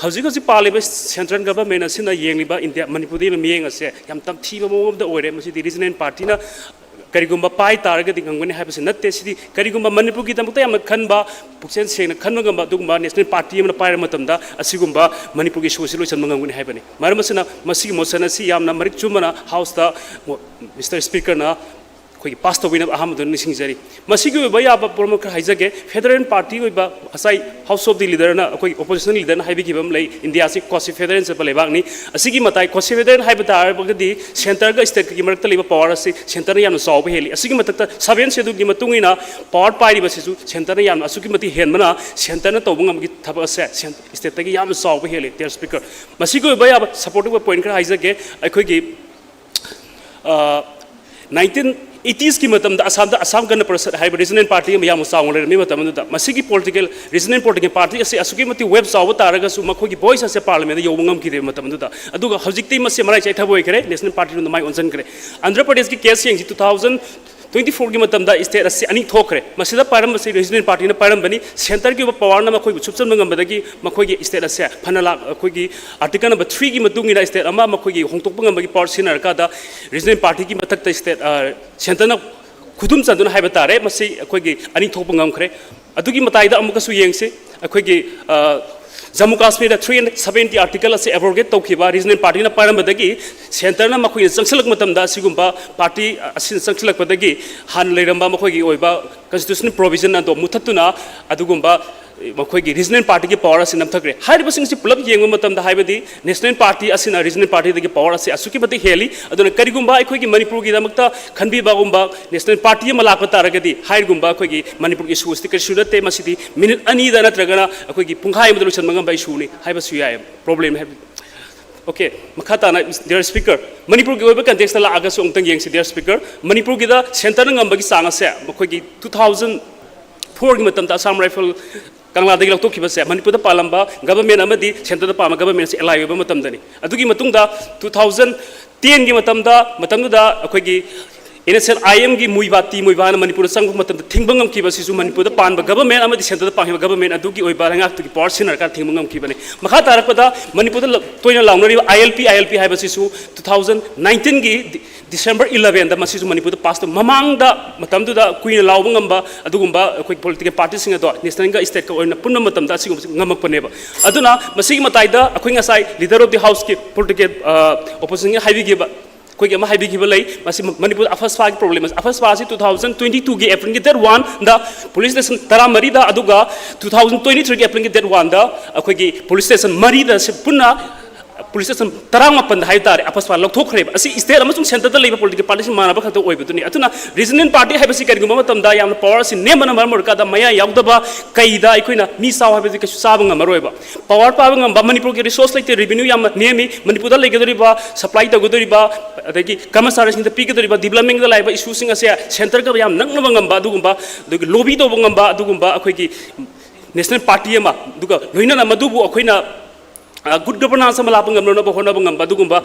ꯍꯧꯖꯤꯛ ꯍꯧꯖꯤꯛ ꯄꯥꯜꯂꯤꯕ central government ꯑꯁꯤꯅ ꯌꯦꯡꯂꯤꯕ ꯏꯟꯗꯤꯌꯥ, ꯃꯅꯤꯄꯨꯔꯗ ꯌꯦꯡꯂꯤꯕ ꯃꯤꯠꯌꯦꯡ ꯑꯁꯦ ꯌꯥꯝ ꯇꯝꯊꯤꯕ ꯃꯑꯣꯡ ꯑꯃꯗ ꯑꯣꯏꯔꯦ꯫ ꯃꯁꯤꯗꯤ regional partyꯅ ꯀꯔꯤꯒꯨꯝꯕ ꯄꯥꯏ ꯇꯥꯔꯒꯗꯤ ꯉꯝꯒꯅꯤ ꯍꯥꯏꯕꯁꯤ ꯅꯠꯇꯦ꯫ ꯁꯤꯗꯤ ꯀꯔꯤꯒꯨꯝꯕ ꯃꯅꯤꯄꯨꯔꯒꯤꯗꯃꯛꯇ ꯌꯥꯝꯅ ꯈꯟꯕ, ꯄꯨꯛꯆꯦꯜ ꯁꯦꯡꯅ ꯈꯟꯕ ꯉꯝꯕ ꯑꯗꯨꯒꯨꯝꯕ national party ꯑꯃꯅ ꯄꯥꯏꯔꯕ ꯃꯇꯝꯗ ꯑꯁꯤꯒꯨꯝꯕ ꯃꯅꯤꯄꯨꯔꯒꯤ issue ꯑꯁꯤ ꯂꯣꯏꯁꯤꯟꯕ ꯉꯝꯒꯅꯤ ꯍꯥꯏꯕꯅꯤ꯫ ꯃꯔꯝ ꯑꯁꯤꯅ ꯃꯁꯤꯒꯤ motion ꯑꯁꯤ ꯌꯥꯝꯅ ꯃꯔꯤꯛ ꯆꯨꯝꯕꯅ Houseꯇ Mister Speakerꯅ ꯑꯩꯈꯣꯏꯒꯤ ꯄꯥꯁ ꯇꯧꯕꯤꯅꯕ ꯑꯍꯥꯟꯕꯗ ꯅꯤꯡꯁꯤꯡꯖꯔꯤ꯫ ꯃꯁꯤꯒꯤ ꯑꯣꯏꯕ ꯌꯥꯕ ꯄꯣꯔꯝ ꯈꯔ ꯍꯥꯏꯖꯒꯦ꯫ ꯐꯦꯗꯔꯦꯜ ꯄꯥꯔꯇꯤ ꯑꯣꯏꯕ ꯉꯁꯥꯏ ꯍꯥꯎꯁ ꯑꯣꯐ ꯗꯤ ꯂꯤꯗꯔꯅ, ꯑꯩꯈꯣꯏꯒꯤ ꯑꯣꯄꯣꯖꯤꯁꯟ ꯂꯤꯗꯔꯅ ꯍꯥꯏꯕꯤꯈꯤꯕ ꯑꯃ ꯂꯩ, ꯏꯟꯗꯤꯌꯥꯁꯤ ꯀꯣꯁꯤ ꯐꯦꯗꯔꯦꯜ ꯆꯠꯄ ꯂꯩꯕꯥꯛꯅꯤ꯫ ꯑꯁꯤꯒꯤ ꯃꯇꯥꯏ ꯀꯣꯁꯤ ꯐꯦꯗꯔꯦꯜ ꯍꯥꯏꯕ ꯇꯥꯔꯒꯗꯤ ꯁꯦꯟꯇꯔꯒ ꯁ꯭ꯇꯦꯠꯀꯒꯤ ꯃꯔꯛꯇ ꯂꯩꯕ ꯄꯋꯥꯔ ꯑꯁꯤ ꯁꯦꯟꯇꯔꯅ ꯌꯥꯝꯅ ꯆꯥꯎꯕ ꯍꯦꯜꯂꯤ꯫ ꯑꯁꯤꯒꯤ ꯃꯊꯛꯇ ꯁꯕꯦꯟ ꯁꯦꯗꯨꯜꯒꯤ ꯃꯇꯨꯡ ꯏꯟꯅ ꯄꯋꯥꯔ ꯄꯥꯏꯔꯤꯕꯁꯤꯁꯨ ꯁꯦꯟꯇꯔꯅ ꯌꯥꯝꯅ ꯑꯁꯨꯛꯀꯤ ꯃꯇꯤꯛ ꯍꯦꯟꯕꯅ ꯁꯦꯟꯇꯔꯅ ꯇꯧꯕ ꯉꯝꯕꯒꯤ ꯊꯕꯛ ꯑꯁꯦ ꯁꯦꯟ-, ꯁ꯭ꯇꯦꯠꯇꯒꯤ ꯌꯥꯝꯅ ꯆꯥꯎꯕ ꯍꯦꯜꯂꯤ꯫ ꯗꯤꯌꯔ ꯁ꯭ꯄꯤꯀꯔ, ꯃꯁꯤꯒꯤ ꯑꯣꯏꯕ ꯌꯥꯕ ꯁꯄꯣꯔꯇꯤꯡ ꯑꯣꯏꯕ ꯄꯣꯏꯟꯠ ꯈꯔ ꯍꯥꯏꯖꯒꯦ꯫ ꯑꯩꯈꯣꯏꯒꯤ ꯅꯥꯏꯟꯇꯤꯟ ꯑꯩꯠꯇꯤꯁꯀꯤ ꯃꯇꯝꯗ ꯑꯁꯥꯝꯗ ꯑꯁꯥꯝ ꯒꯅ ꯄꯔꯤꯁꯠ ꯍꯥꯏꯕ ꯔꯤꯖꯅꯦꯜ ꯄꯥꯔꯇꯤ ꯑꯃ ꯌꯥꯝꯅ ꯆꯥꯎꯅ ꯂꯩꯔꯝꯃꯤ꯫ ꯃꯇꯝ ꯑꯗꯨꯗ ꯃꯁꯤꯒꯤ ꯄꯣꯂꯤꯇꯤꯀꯦꯜ, ꯔꯤꯖꯅꯦꯜ ꯄꯣꯂꯤꯇꯤꯀꯦꯜ ꯄꯥꯔꯇꯤ ꯑꯁꯤ ꯑꯁꯨꯛꯀꯤ ꯃꯇꯤꯛ ꯋꯦꯕ ꯆꯥꯎꯕ ꯇꯥꯔꯒꯁꯨ ꯃꯈꯣꯏꯒꯤ ꯚꯣꯏꯁ ꯑꯁꯦ ꯄꯥꯔꯂꯤꯌꯥꯃꯦꯟꯗ ꯌꯧꯕ ꯉꯝꯈꯤꯗꯦ ꯃꯇꯝ ꯑꯗꯨꯗ꯫ ꯑꯗꯨꯒ ꯍꯧꯖꯤꯛꯇꯤ ꯃꯁꯤ ꯃꯔꯥꯏ ꯆꯥꯏꯊꯕ ꯑꯣꯏꯈ꯭ꯔꯦ, ꯅꯦꯁꯅꯦꯜ ꯄꯥꯔꯇꯤꯔꯣꯝꯗ ꯃꯥꯏ ꯑꯣꯟꯁꯤꯟꯈ꯭ꯔꯦ꯫ ꯑꯟꯙ꯭ꯔ ꯄ꯭ꯔꯗꯦꯁꯀꯤ ꯀꯦꯁ ꯌꯦꯡꯁꯤ꯫ ꯇꯨ ꯊꯥꯎꯖꯟ ꯇ꯭ꯋꯦꯟꯇꯤ ꯐꯣꯔꯒꯤ ꯃꯇꯝꯗ ꯁ꯭ꯇꯦꯠ ꯑꯁꯤ ꯑꯅꯤ ꯊꯣꯛꯈ꯭ꯔꯦ꯫ ꯃꯁꯤꯗ ꯄꯥꯏꯔꯝꯕꯁꯤ ꯔꯤꯖꯅꯦꯜ ꯄꯥꯔꯇꯤꯅ ꯄꯥꯏꯔꯝꯕꯅꯤ꯫ ꯁꯦꯟꯇꯔꯒꯤ ꯑꯣꯏꯕ ꯄꯋꯥꯔꯅ ꯃꯈꯣꯏꯕꯨ ꯁꯨꯞꯆꯟꯕ ꯉꯝꯕꯗꯒꯤ ꯃꯈꯣꯏꯒꯤ ꯁ꯭ꯇꯦꯠ ꯑꯁꯦ ꯐꯅ ꯂꯥꯛ-, ꯑꯩꯈꯣꯏꯒꯤ ꯑꯥꯔꯇꯤꯀꯜ ꯅꯝꯕꯔ ꯊ꯭ꯔꯤꯒꯤ ꯃꯇꯨꯡ ꯏꯟꯅ ꯁ꯭ꯇꯦꯠ ꯑꯃ ꯃꯈꯣꯏꯒꯤ ꯍꯣꯡꯗꯣꯛꯄ ꯉꯝꯕꯒꯤ ꯄꯋꯥꯔ ꯁꯤꯖꯤꯟꯅꯔꯀꯥꯟꯗ ꯔꯤꯖꯅꯦꯜ ꯄꯥꯔꯇꯤꯒꯤ ꯃꯊꯛꯇ ꯁ꯭ꯇꯦꯠ, ꯑ, ꯁꯦꯟꯇꯔꯅ ꯈꯨꯗꯨꯝ ꯆꯟꯗꯨꯅ ꯍꯥꯏꯕ ꯇꯥꯔꯦ, ꯃꯁꯤ ꯑꯩꯈꯣꯏꯒꯤ ꯑꯅꯤ ꯊꯣꯛꯄ ꯉꯝꯈ꯭ꯔꯦ꯫ ꯑꯗꯨꯒꯤ ꯃꯇꯥꯏꯗ ꯑꯃꯨꯛꯀꯁꯨ ꯌꯦꯡꯁꯤ꯫ ꯑꯩꯈꯣꯏꯒꯤ, ꯑ, ꯖꯝꯃꯨ ꯀꯥꯁꯃꯤꯔꯗ ꯊ꯭ꯔꯤ ꯍꯟꯗ꯭ꯔꯦꯠ ꯁꯕꯦꯟꯇꯤ ꯑꯥꯔꯇꯤꯀꯜ ꯑꯁꯤ ꯑꯦꯕ꯭ꯔꯣꯒꯦꯠ ꯇꯧꯈꯤꯕ ꯔꯤꯖꯅꯦꯜ ꯄꯥꯔꯇꯤꯅ ꯄꯥꯏꯔꯝꯕꯗꯒꯤ ꯁꯦꯟꯇꯔꯅ ꯃꯈꯣꯏꯅ ꯆꯪꯁꯤꯜꯂꯛꯄ ꯃꯇꯝꯗ ꯑꯁꯤꯒꯨꯝꯕ ꯄꯥꯔꯇꯤ ꯑꯁꯤꯅ ꯆꯪꯁꯤꯜꯂꯛꯄꯗꯒꯤ ꯍꯥꯟꯅ ꯂꯩꯔꯝꯕ ꯃꯈꯣꯏꯒꯤ ꯑꯣꯏꯕ ꯀꯟꯁꯇꯤꯇ꯭ꯌꯨꯁꯅꯦꯜ ꯄ꯭ꯔꯣꯚꯤꯖꯟ ꯑꯗꯨ ꯃꯨꯊꯠꯇꯨꯅ ꯑꯗꯨꯒꯨꯝꯕ ꯃꯈꯣꯏꯒꯤ ꯔꯤꯖꯅꯦꯜ ꯄꯥꯔꯇꯤꯒꯤ ꯄꯋꯥꯔ ꯑꯁꯤ ꯅꯝꯊꯈ꯭ꯔꯦ꯫ ꯍꯥꯏꯔꯤꯕꯁꯤꯡꯁꯤ ꯄꯨꯂꯞ ꯌꯦꯡꯕ ꯃꯇꯝꯗ ꯍꯥꯏꯕꯗꯤ ꯅꯦꯁꯅꯦꯜ ꯄꯥꯔꯇꯤ ꯑꯁꯤꯅ ꯔꯤꯖꯅꯦꯜ ꯄꯥꯔꯇꯤꯗꯒꯤ ꯄꯋꯥꯔ ꯑꯁꯤ ꯑꯁꯨꯛꯀꯤ ꯃꯇꯤꯛ ꯍꯦꯜꯂꯤ꯫ ꯑꯗꯨꯅ ꯀꯔꯤꯒꯨꯝꯕ ꯑꯩꯈꯣꯏꯒꯤ ꯃꯅꯤꯄꯨꯔꯒꯤꯗꯃꯛꯇ ꯈꯟꯕꯤꯕꯒꯨꯝꯕ ꯅꯦꯁꯅꯦꯜ ꯄꯥꯔꯇꯤ ꯑꯃ ꯂꯥꯛꯄ ꯇꯥꯔꯒꯗꯤ ꯍꯥꯏꯔꯤꯒꯨꯝꯕ ꯑꯩꯈꯣꯏꯒꯤ ꯃꯅꯤꯄꯨꯔꯒꯤ ꯏꯁꯨ ꯑꯁꯤꯗꯤ ꯀꯔꯤꯁꯨ ꯅꯠꯇꯦ꯫ ꯃꯁꯤꯗꯤ ꯃꯤꯅꯤꯠ ꯑꯅꯤꯗ ꯅꯠꯇ꯭ꯔꯒꯅ ꯑꯩꯈꯣꯏꯒꯤ ꯄꯨꯡꯈꯥꯏ ꯑꯃꯗ ꯂꯣꯏꯁꯤꯟꯕ ꯉꯝꯕ ꯏꯁꯨꯅꯤ ꯍꯥꯏꯕꯁꯨ ꯌꯥꯏ꯫ ꯄ꯭ꯔꯣꯕ꯭ꯂꯦꯝ ꯍꯥꯏꯕ, ꯑꯣꯀꯦ, ꯃꯈꯥ ꯇꯥꯅ, ꯗꯤꯌꯔ ꯁ꯭ꯄꯤꯀꯔ, ꯃꯅꯤꯄꯨꯔꯒꯤ ꯑꯣꯏꯕ ꯀꯟꯇꯦꯛꯁꯇ ꯂꯥꯛꯑꯒꯁꯨ ꯑꯃꯨꯛꯇꯪ ꯌꯦꯡꯁꯤ꯫ ꯗꯤꯌꯔ ꯁ꯭ꯄꯤꯀꯔ, ꯃꯅꯤꯄꯨꯔꯒꯤꯗ ꯁꯦꯟꯇꯔꯅ ꯉꯝꯕꯒꯤ ꯆꯥꯡ ꯑꯁꯦ ꯃꯈꯣꯏꯒꯤ ꯇꯨ ꯊꯥꯎꯖꯟ ꯐꯣꯔꯒꯤ ꯃꯇꯝꯗ ꯑꯁꯥꯝ ꯔꯥꯏꯐꯜ ꯀꯪꯂꯥꯗꯒꯤ ꯂꯧꯊꯣꯛꯈꯤꯕꯁꯦ ꯃꯅꯤꯄꯨꯔꯗ ꯄꯥꯜꯂꯝꯕ ꯒꯚꯔꯟꯃꯦꯟ ꯑꯃꯗꯤ ꯁꯦꯟꯇꯔꯗ ꯄꯥꯜꯂꯝꯕ ꯒꯚꯔꯟꯃꯦꯟ ꯑꯁꯤ ꯑꯦꯂꯥꯏ ꯑꯣꯏꯕ ꯃꯇꯝꯗꯅꯤ꯫ ꯑꯗꯨꯒꯤ ꯃꯇꯨꯡꯗ ꯇꯨ ꯊꯥꯎꯖꯟ ꯇꯦꯟꯒꯤ ꯃꯇꯝꯗ, ꯃꯇꯝꯗꯨꯗ ꯑꯩꯈꯣꯏꯒꯤ ꯑꯦꯟ ꯑꯦꯁ ꯑꯦꯜ ꯑꯥꯏ ꯑꯦꯝꯒꯤ ꯃꯨꯏꯕꯥ, ꯇꯤ ꯃꯨꯏꯕꯥꯅ ꯃꯅꯤꯄꯨꯔꯗ ꯆꯪꯕ ꯃꯇꯝꯗ ꯊꯤꯡꯕ ꯉꯝꯈꯤꯕ ꯑꯁꯤꯁꯨ ꯃꯅꯤꯄꯨꯔꯗ ꯄꯥꯟꯕ ꯒꯚꯔꯟꯃꯦꯟ ꯑꯃꯗꯤ ꯁꯦꯟꯇꯔꯗ ꯄꯥꯟꯈꯤꯕ ꯒꯚꯔꯟꯃꯦꯟ ꯑꯗꯨꯒꯤ ꯑꯣꯏꯕ ꯂꯩꯉꯥꯛꯇꯨꯒꯤ ꯄꯋꯥꯔ ꯁꯤꯖꯤꯟꯅꯔꯀꯥꯟꯗ ꯊꯤꯡꯕ ꯉꯝꯈꯤꯕꯅꯤ꯫ ꯃꯈꯥ ꯇꯥꯔꯛꯄꯗ ꯃꯅꯤꯄꯨꯔꯗ ꯂ-, ꯇꯣꯏꯅ ꯂꯥꯎꯅꯔꯤꯕ ꯑꯥꯏ ꯑꯦꯜ ꯄꯤ, ꯑꯥꯏ ꯑꯦꯜ ꯄꯤ ꯍꯥꯏꯕꯁꯤꯁꯨ ꯇꯨ ꯊꯥꯎꯖꯟ ꯅꯥꯏꯟꯇꯤꯟꯒꯤ ꯗꯤ-, ꯗꯤꯁꯦꯝꯕꯔ ꯏꯂꯚꯦꯟꯗ ꯃꯁꯤꯁꯨ ꯃꯅꯤꯄꯨꯔꯗ ꯄꯥꯁ ꯇꯧ-, ꯃꯃꯥꯡꯗ ꯃꯇꯝꯗꯨꯗ ꯀꯨꯏꯅ ꯂꯥꯎꯕ ꯉꯝꯕ ꯑꯗꯨꯒꯨꯝꯕ ꯑꯩꯈꯣꯏꯒꯤ ꯄꯣꯂꯤꯇꯤꯀꯦꯜ ꯄꯥꯔꯇꯤꯁꯤꯡ ꯑꯗꯣ ꯅꯦꯁꯅꯦꯜꯒ ꯁ꯭ꯇꯦꯠꯀ ꯑꯣꯏꯅ ꯄꯨꯟꯕ ꯃꯇꯝꯗ ꯑꯁꯤꯒꯨꯝꯕꯁꯤ ꯉꯝꯃꯛꯄꯅꯦꯕ꯫ ꯑꯗꯨꯅ ꯃꯁꯤꯒꯤ ꯃꯇꯥꯏꯗ ꯑꯩꯈꯣꯏ ꯉꯁꯥꯏ ꯂꯤꯗꯔ ꯑꯣꯐ ꯗꯤ ꯍꯥꯎꯁꯀꯤ ꯄꯣꯂꯤꯇꯤꯀꯦꯜ, ꯑ, ꯑꯣꯄꯣꯖꯤꯁꯟꯒꯤ ꯍꯥꯏꯕꯤꯈꯤꯕ ꯑꯩꯈꯣꯏꯒꯤ ꯑꯃ ꯍꯥꯏꯕꯤꯈꯤꯕ ꯂꯩ, ꯃꯁꯤ ꯃꯅꯤꯄꯨꯔꯗ ꯑꯐꯁꯄꯥꯒꯤ ꯄ꯭ꯔꯣꯕ꯭ꯂꯦꯝ ꯑꯁꯤ, ꯑꯐꯁꯄꯥ ꯑꯁꯤ ꯇꯨ ꯊꯥꯎꯖꯟ ꯇ꯭ꯋꯦꯟꯇꯤ ꯇꯨꯒꯤ ꯑꯦꯄ꯭ꯔꯤꯜꯒꯤ ꯗꯦꯠ ꯋꯥꯟꯗ ꯄꯨꯂꯤꯁ ꯁ꯭ꯇꯦꯁꯟ ꯇꯔꯥꯃꯔꯤꯗ, ꯑꯗꯨꯒ ꯇꯨ ꯊꯥꯎꯖꯟ ꯇ꯭ꯋꯦꯟꯇꯤ ꯊ꯭ꯔꯤꯒꯤ ꯑꯦꯄ꯭ꯔꯤꯜꯒꯤ ꯗꯦꯠ ꯋꯥꯟꯗ ꯑꯩꯈꯣꯏꯒꯤ ꯄꯨꯂꯤꯁ ꯁ꯭ꯇꯦꯁꯟ ꯃꯔꯤꯗ ꯁꯤ ꯄꯨꯟꯅ ꯄꯨꯂꯤꯁ ꯁ꯭ꯇꯦꯁꯟ ꯇꯔꯥꯃꯥꯄꯟꯗ ꯍꯥꯏꯕ ꯇꯥꯔꯦ, ꯑꯐꯁꯄꯥ ꯂꯧꯊꯣꯛꯈ꯭ꯔꯦꯕ꯫ ꯑꯁꯤ ꯁ꯭ꯇꯦꯠ ꯑꯃꯁꯨꯡ ꯁꯦꯟꯇꯔꯗ ꯂꯩꯕ ꯄꯣꯂꯤꯇꯤꯀꯦꯜ ꯄꯥꯔꯇꯤꯁꯤꯡ ꯃꯥꯟꯅꯕ ꯈꯛꯇ ꯑꯣꯏꯕꯗꯨꯅꯤ꯫ ꯑꯗꯨꯅ ꯔꯤꯖꯅꯦꯜ ꯄꯥꯔꯇꯤ ꯍꯥꯏꯕꯁꯤ ꯀꯔꯤꯒꯨꯝꯕ ꯃꯇꯝꯗ ꯌꯥꯝꯅ ꯄꯋꯥꯔ ꯑꯁꯤ ꯅꯦꯝꯕꯅ ꯃꯔꯝ ꯑꯣꯏꯔꯀꯥꯟꯗ ꯃꯌꯥ ꯌꯥꯎꯗꯕ ꯀꯩꯗ ꯑꯩꯈꯣꯏꯅ ꯃꯤ ꯆꯥꯎ ꯍꯥꯏꯕꯗꯤ ꯀꯩꯁꯨ ꯆꯥꯕ ꯉꯝꯃꯔꯣꯏꯕ꯫ ꯄꯋꯥꯔ ꯄꯥꯏꯕ ꯉꯝꯕ, ꯃꯅꯤꯄꯨꯔꯒꯤ ꯔꯤꯁꯣꯔꯁ ꯂꯩꯇꯦ, ꯔꯦꯚꯤꯅ꯭ꯌꯨ ꯌꯥꯝꯅ ꯅꯦꯝꯃꯤ, ꯃꯅꯤꯄꯨꯔꯗ ꯂꯩꯒꯗꯧꯔꯤꯕ, ꯁꯄ꯭ꯂꯥꯏ ꯇꯧꯒꯗꯧꯔꯤꯕ, ꯑꯗꯒꯤ ꯀꯔꯃꯆꯥꯔꯤꯁꯤꯡꯗ ꯄꯤꯒꯗꯧꯔꯤꯕ, ꯗꯤꯕꯂꯞꯃꯦꯟꯗ ꯂꯥꯛꯏꯕ ꯏꯁꯨꯁꯤꯡ ꯑꯁꯦ ꯁꯦꯟꯇꯔꯒ ꯌꯥꯝ ꯅꯛꯅꯕ ꯉꯝꯕ ꯑꯗꯨꯒꯨꯝꯕ, ꯑꯗꯒꯤ ꯂꯣꯕꯤ ꯇꯧꯕ ꯉꯝꯕ ꯑꯗꯨꯒꯨꯝꯕ ꯑꯩꯈꯣꯏꯒꯤ ꯅꯦꯁꯅꯦꯜ ꯄꯥꯔꯇꯤ ꯑꯃ, ꯑꯗꯨꯒ ꯂꯣꯏꯅꯅ ꯃꯗꯨꯕꯨ ꯑꯩꯈꯣꯏꯅ ꯒꯨꯗ ꯒꯕꯔꯅꯥꯟꯁ ꯑꯃ ꯂꯥꯛꯄ ꯉꯝꯅꯅꯕ ꯍꯣꯠꯅꯕ ꯉꯝꯕ ꯑꯗꯨꯒꯨꯝꯕ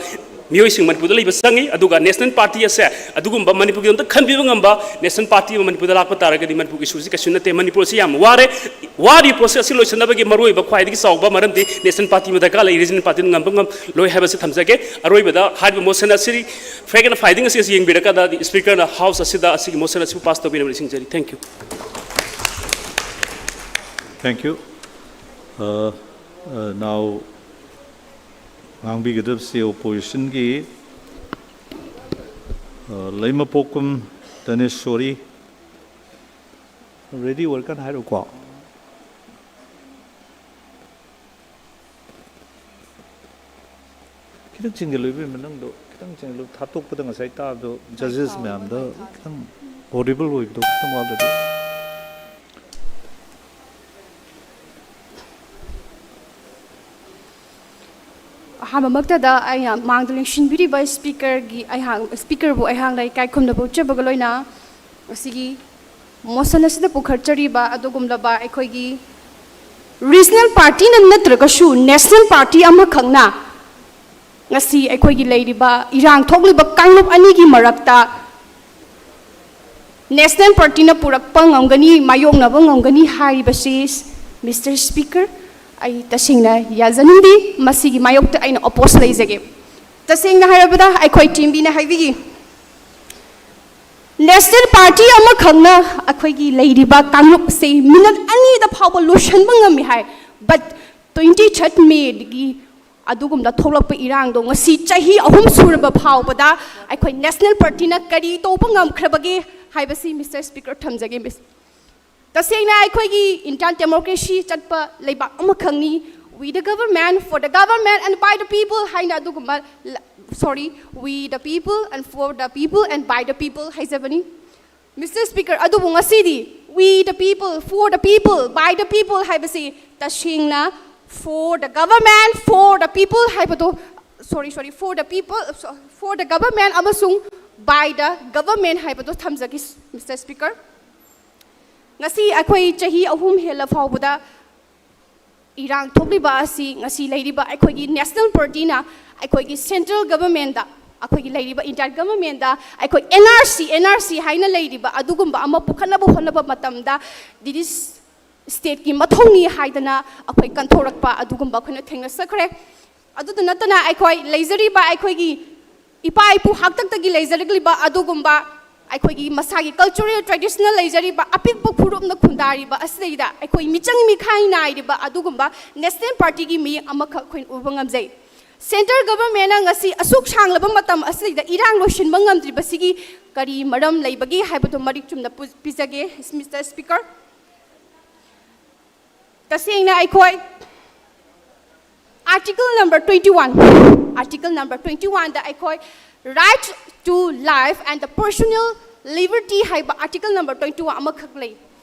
ꯃꯤꯑꯣꯏꯁꯤꯡ ꯃꯅꯤꯄꯨꯔꯗ ꯂꯩꯕ ꯆꯪꯉꯤ꯫ ꯑꯗꯨꯒ ꯅꯦꯁꯅꯦꯜ ꯄꯥꯔꯇꯤ ꯑꯁꯦ ꯑꯗꯨꯒꯨꯝꯕ ꯃꯅꯤꯄꯨꯔꯒꯤꯗꯃꯛꯇ ꯈꯟꯕꯤꯕ ꯉꯝꯕ ꯅꯦꯁꯅꯦꯜ ꯄꯥꯔꯇꯤ ꯑꯃ ꯃꯅꯤꯄꯨꯔꯗ ꯂꯥꯛꯄ ꯇꯥꯔꯒꯗꯤ ꯃꯅꯤꯄꯨꯔꯒꯤ ꯏꯁꯨꯁꯤ ꯀꯩꯁꯨ ꯅꯠꯇꯦ꯫ ꯃꯅꯤꯄꯨꯔ ꯑꯁꯤ ꯌꯥꯝ ꯋꯥꯔꯦ꯫ ꯋꯥꯔꯤꯕ ꯄ꯭ꯔꯣꯁꯦꯁ ꯑꯁꯤ ꯂꯣꯏꯁꯤꯟꯅꯕꯒꯤ ꯃꯔꯨꯑꯣꯏꯕ ꯈ꯭ꯋꯥꯏꯗꯒꯤ ꯆꯥꯎꯕ ꯃꯔꯝꯗꯤ ꯅꯦꯁꯅꯦꯜ ꯄꯥꯔꯇꯤ ꯑꯃ ꯗꯔꯀꯥꯔ ꯂꯩ꯫ ꯔꯤꯖꯅꯦꯜ ꯄꯥꯔꯇꯤꯅ ꯉꯝꯕ ꯉꯝꯂꯣꯏ ꯍꯥꯏꯕꯁꯤ ꯊꯝꯖꯒꯦ꯫ ꯑꯔꯣꯏꯕꯗ ꯍꯥꯏꯔꯤꯕ ꯃꯣꯁꯟ ꯑꯁꯤ ꯐ꯭ꯔꯦꯡꯛ ꯑꯦꯟ ꯐꯥꯏꯇꯤꯡ ꯑꯁꯤ ꯌꯦꯡꯕꯤꯔꯀꯥꯟꯗ ꯁ꯭ꯄꯤꯀꯔꯅ ꯍꯥꯎꯁ ꯑꯁꯤꯗ ꯑꯁꯤꯒꯤ ꯃꯣꯁꯟ ꯑꯁꯤꯕꯨ ꯄꯥꯁ ꯇꯧꯕꯤꯅꯕ ꯅꯤꯡꯁꯤꯡꯖꯔꯤ꯫ Thank you꯫ Thank you. Uh, uh, now, ꯉꯥꯡꯕꯤꯒꯗꯕꯁꯤ ꯑꯣꯄꯣꯖꯤꯁꯟꯒꯤ ꯂꯩꯃꯄꯣꯛꯀꯨꯝ ꯙꯅꯦꯁꯣꯔꯤ꯫ ꯔꯦꯗꯤ ꯑꯣꯏꯔꯀꯥꯟꯗ ꯍꯥꯏꯔꯛꯎꯀꯣ꯫ ꯈꯤꯇꯪ ꯆꯤꯡꯁꯤꯜꯂꯨ ꯏꯕꯦꯝꯃ, ꯅꯪꯗꯣ ꯈꯤꯇꯪ ꯆꯤꯡꯁꯤꯜꯂꯨ꯫ ꯊꯥꯞꯇꯣꯛꯄꯗ ꯉꯁꯥꯏ ꯇꯥꯕꯗꯣ ꯖꯖꯦꯁ ꯃꯌꯥꯝꯗ ꯈꯤꯇꯪ ꯑꯣꯗꯤꯕꯜ ꯑꯣꯏꯕꯗꯣ ꯈꯤꯇꯪ ꯋꯥꯠꯂꯗꯤ꯫ ꯑꯍꯥꯟꯕꯃꯛꯇꯗ ꯑꯩꯅ ꯃꯥꯡꯗ ꯂꯦꯡꯁꯤꯟꯕꯤꯔꯤꯕ ꯁ꯭ꯄꯤꯀꯔꯒꯤ ꯑꯩꯍꯥꯛ ꯁ꯭ꯄꯤꯀꯔꯕꯨ ꯑꯩꯍꯥꯛꯅ ꯏꯀꯥꯏ ꯈꯨꯝꯅꯕ ꯎꯠꯆꯕꯒ ꯂꯣꯏꯅ ꯉꯁꯤꯒꯤ ꯃꯣꯁꯟ ꯑꯁꯤꯗ ꯄꯨꯈꯠꯆꯔꯤꯕ ꯑꯗꯨꯒꯨꯝꯂꯕ ꯑꯩꯈꯣꯏꯒꯤ ꯔꯤꯖꯅꯦꯜ ꯄꯥꯔꯇꯤꯅ ꯅꯠꯇ꯭ꯔꯒꯁꯨ ꯅꯦꯁꯅꯦꯜ ꯄꯥꯔꯇꯤ ꯑꯃꯈꯛꯅ ꯉꯁꯤ ꯑꯩꯈꯣꯏꯒꯤ ꯂꯩꯔꯤꯕ ꯏꯔꯥꯡ ꯊꯣꯛꯂꯤꯕ ꯀꯥꯡꯂꯨꯞ ꯑꯅꯤꯒꯤ ꯃꯔꯛꯇ ꯅꯦꯁꯅꯦꯜ ꯄꯥꯔꯇꯤꯅ ꯄꯨꯔꯛꯄ ꯉꯝꯒꯅꯤ, ꯃꯥꯌꯣꯛꯅꯕ ꯉꯝꯒꯅꯤ ꯍꯥꯏꯔꯤꯕꯁꯤ, ꯃꯤꯁꯇꯔ ꯁ꯭ꯄꯤꯀꯔ, ꯑꯩ ꯇꯁꯦꯡꯅ ꯌꯥꯖꯅꯤꯡꯗꯦ꯫ ꯃꯁꯤꯒꯤ ꯃꯥꯌꯣꯛꯇ ꯑꯩꯅ ꯑꯣꯄꯣꯖ ꯂꯩꯖꯒꯦ꯫ ꯇꯁꯦꯡꯅ ꯍꯥꯏꯔꯕꯗ ꯑꯩꯈꯣꯏ ꯇꯤꯝꯕꯤꯅ ꯍꯥꯏꯕꯤꯈꯤ, ꯅꯦꯁꯅꯦꯜ ꯄꯥꯔꯇꯤ ꯑꯃꯈꯛꯅ ꯑꯩꯈꯣꯏꯒꯤ ꯂꯩꯔꯤꯕ ꯀꯥꯡꯂꯨꯞ ꯑꯁꯤ ꯃꯤꯅꯠ ꯑꯅꯤꯗ ꯐꯥꯎꯕ ꯂꯣꯏꯁꯤꯟꯕ ꯉꯝꯃꯤ ꯍꯥꯏ꯫ But twenty third ꯃꯦꯗꯒꯤ ꯑꯗꯨꯒꯨꯝꯅ ꯊꯣꯛꯂꯛꯄ ꯏꯔꯥꯡꯗꯣ ꯉꯁꯤ ꯆꯍꯤ ꯑꯍꯨꯝ ꯁꯨꯔꯕ ꯐꯥꯎꯕꯗ ꯑꯩꯈꯣꯏ ꯅꯦꯁꯅꯦꯜ ꯄꯥꯔꯇꯤꯅ ꯀꯔꯤ ꯇꯧꯕ ꯉꯝꯈ꯭ꯔꯕꯒꯦ ꯍꯥꯏꯕꯁꯤ, ꯃꯤꯁꯇꯔ ꯁ꯭ꯄꯤꯀꯔ, ꯊꯝꯖꯒꯦ, ꯃꯤꯁ꯫ ꯇꯁꯦꯡꯅ ꯑꯩꯈꯣꯏꯒꯤ ꯏꯟꯗꯤꯌꯥꯟ ꯗꯦꯃꯣꯀ꯭ꯔꯦꯁꯤ ꯆꯠꯄ ꯂꯩꯕꯥꯛ ꯑꯃꯈꯛꯅꯤ꯫ We the government, for the government and by the people ꯍꯥꯏꯅ ꯑꯗꯨꯒꯨꯝꯕ, sorry, we the people and for the people and by the people ꯍꯥꯏꯖꯕꯅꯤ꯫ ꯃꯤꯁꯇꯔ ꯁ꯭ꯄꯤꯀꯔ, ꯑꯗꯨꯕꯨ ꯉꯁꯤꯗꯤ we the people, for the people, by the people ꯍꯥꯏꯕꯁꯤ ꯇꯁꯦꯡꯅ for the government, for the people ꯍꯥꯏꯕꯗꯣ, sorry, sorry, for the people, for the government ꯑꯃꯁꯨꯡ by the government ꯍꯥꯏꯕꯗꯣ ꯊꯝꯖꯒꯦ, ꯃꯤꯁꯇꯔ ꯁ꯭ꯄꯤꯀꯔ꯫ ꯉꯁꯤ ꯑꯩꯈꯣꯏ ꯆꯍꯤ ꯑꯍꯨꯝ ꯍꯦꯜꯂ ꯐꯥꯎꯕꯗ ꯏꯔꯥꯡ ꯊꯣꯛꯂꯤꯕ ꯑꯁꯤ ꯉꯁꯤ ꯂꯩꯔꯤꯕ ꯑꯩꯈꯣꯏꯒꯤ ꯅꯦꯁꯅꯦꯜ ꯄꯥꯔꯇꯤꯅ ꯑꯩꯈꯣꯏꯒꯤ ꯁꯦꯟꯇ꯭ꯔꯦꯜ ꯒꯚꯔꯟꯃꯦꯟꯗ, ꯑꯩꯈꯣꯏꯒꯤ ꯂꯩꯔꯤꯕ ꯏꯟꯗꯤꯌꯥꯟ ꯒꯚꯔꯟꯃꯦꯟꯗ ꯑꯩꯈꯣꯏ NRC, NRC ꯍꯥꯏꯅ ꯂꯩꯔꯤꯕ ꯑꯗꯨꯒꯨꯝꯕ ꯑꯃ ꯄꯨꯈꯠꯅꯕ ꯍꯣꯠꯅꯕ ꯃꯇꯝꯗ ꯗꯤꯗꯤ ꯁ꯭ꯇꯦꯠꯀꯤ ꯃꯊꯧꯅꯤ ꯍꯥꯏꯗꯅ ꯑꯩꯈꯣꯏ ꯀꯟꯊꯣꯔꯛꯄ ꯑꯗꯨꯒꯨꯝꯕ ꯑꯩꯈꯣꯏꯅ ꯊꯦꯡꯅꯖꯈ꯭ꯔꯦ꯫ ꯑꯗꯨꯗ ꯅꯠꯇꯅ ꯑꯩꯈꯣꯏ ꯂꯩꯖꯔꯤꯕ ꯑꯩꯈꯣꯏꯒꯤ ꯏꯄꯥ ꯏꯄꯨ ꯍꯥꯛꯇꯛꯇꯒꯤ ꯂꯩꯖꯔꯛꯂꯤꯕ ꯑꯗꯨꯒꯨꯝꯕ ꯑꯩꯈꯣꯏꯒꯤ ꯃꯁꯥꯒꯤ ꯀꯜꯆꯔꯦꯜ ꯇ꯭ꯔꯦꯗꯤꯁꯅꯦꯜ ꯂꯩꯖꯔꯤꯕ ꯑꯄꯤꯛꯄ ꯐꯨꯔꯨꯞꯅ ꯈꯨꯟꯗꯥꯔꯤꯕ ꯑꯁꯤꯗꯩꯗ ꯑꯩꯈꯣꯏ ꯃꯤꯆꯪ ꯃꯤꯈꯥꯏ ꯅꯥꯏꯔꯤꯕ ꯑꯗꯨꯒꯨꯝꯕ ꯅꯦꯁꯅꯦꯜ ꯄꯥꯔꯇꯤꯒꯤ ꯃꯤꯌꯦꯡ ꯑꯃꯈꯛ ꯑꯩꯈꯣꯏꯅ ꯎꯕ ꯉꯝꯖꯩ꯫ ꯁꯦꯟꯇ꯭ꯔꯦꯜ ꯒꯚꯔꯟꯃꯦꯟꯅ ꯉꯁꯤ ꯑꯁꯨꯛ ꯁꯥꯡꯂꯕ ꯃꯇꯝ ꯑꯁꯤꯗ ꯏꯔꯥꯡ ꯂꯣꯏꯁꯤꯟꯕ ꯉꯝꯗ꯭ꯔꯤꯕꯁꯤꯒꯤ ꯀꯔꯤ ꯃꯔꯝ ꯂꯩꯕꯒꯦ ꯍꯥꯏꯕꯗꯨ ꯃꯔꯤꯛ ꯆꯨꯝꯅ ꯄꯨ-, ꯄꯤꯖꯒꯦ, ꯃꯤꯁꯇꯔ ꯁ꯭ꯄꯤꯀꯔ꯫ ꯇꯁꯦꯡꯅ ꯑꯩꯈꯣꯏ Article number twenty one, Article number twenty one ꯗ ꯑꯩꯈꯣꯏ Right to life and the personal liberty ꯍꯥꯏꯕ Article number twenty one ꯑꯃꯈꯛ ꯂꯩ꯫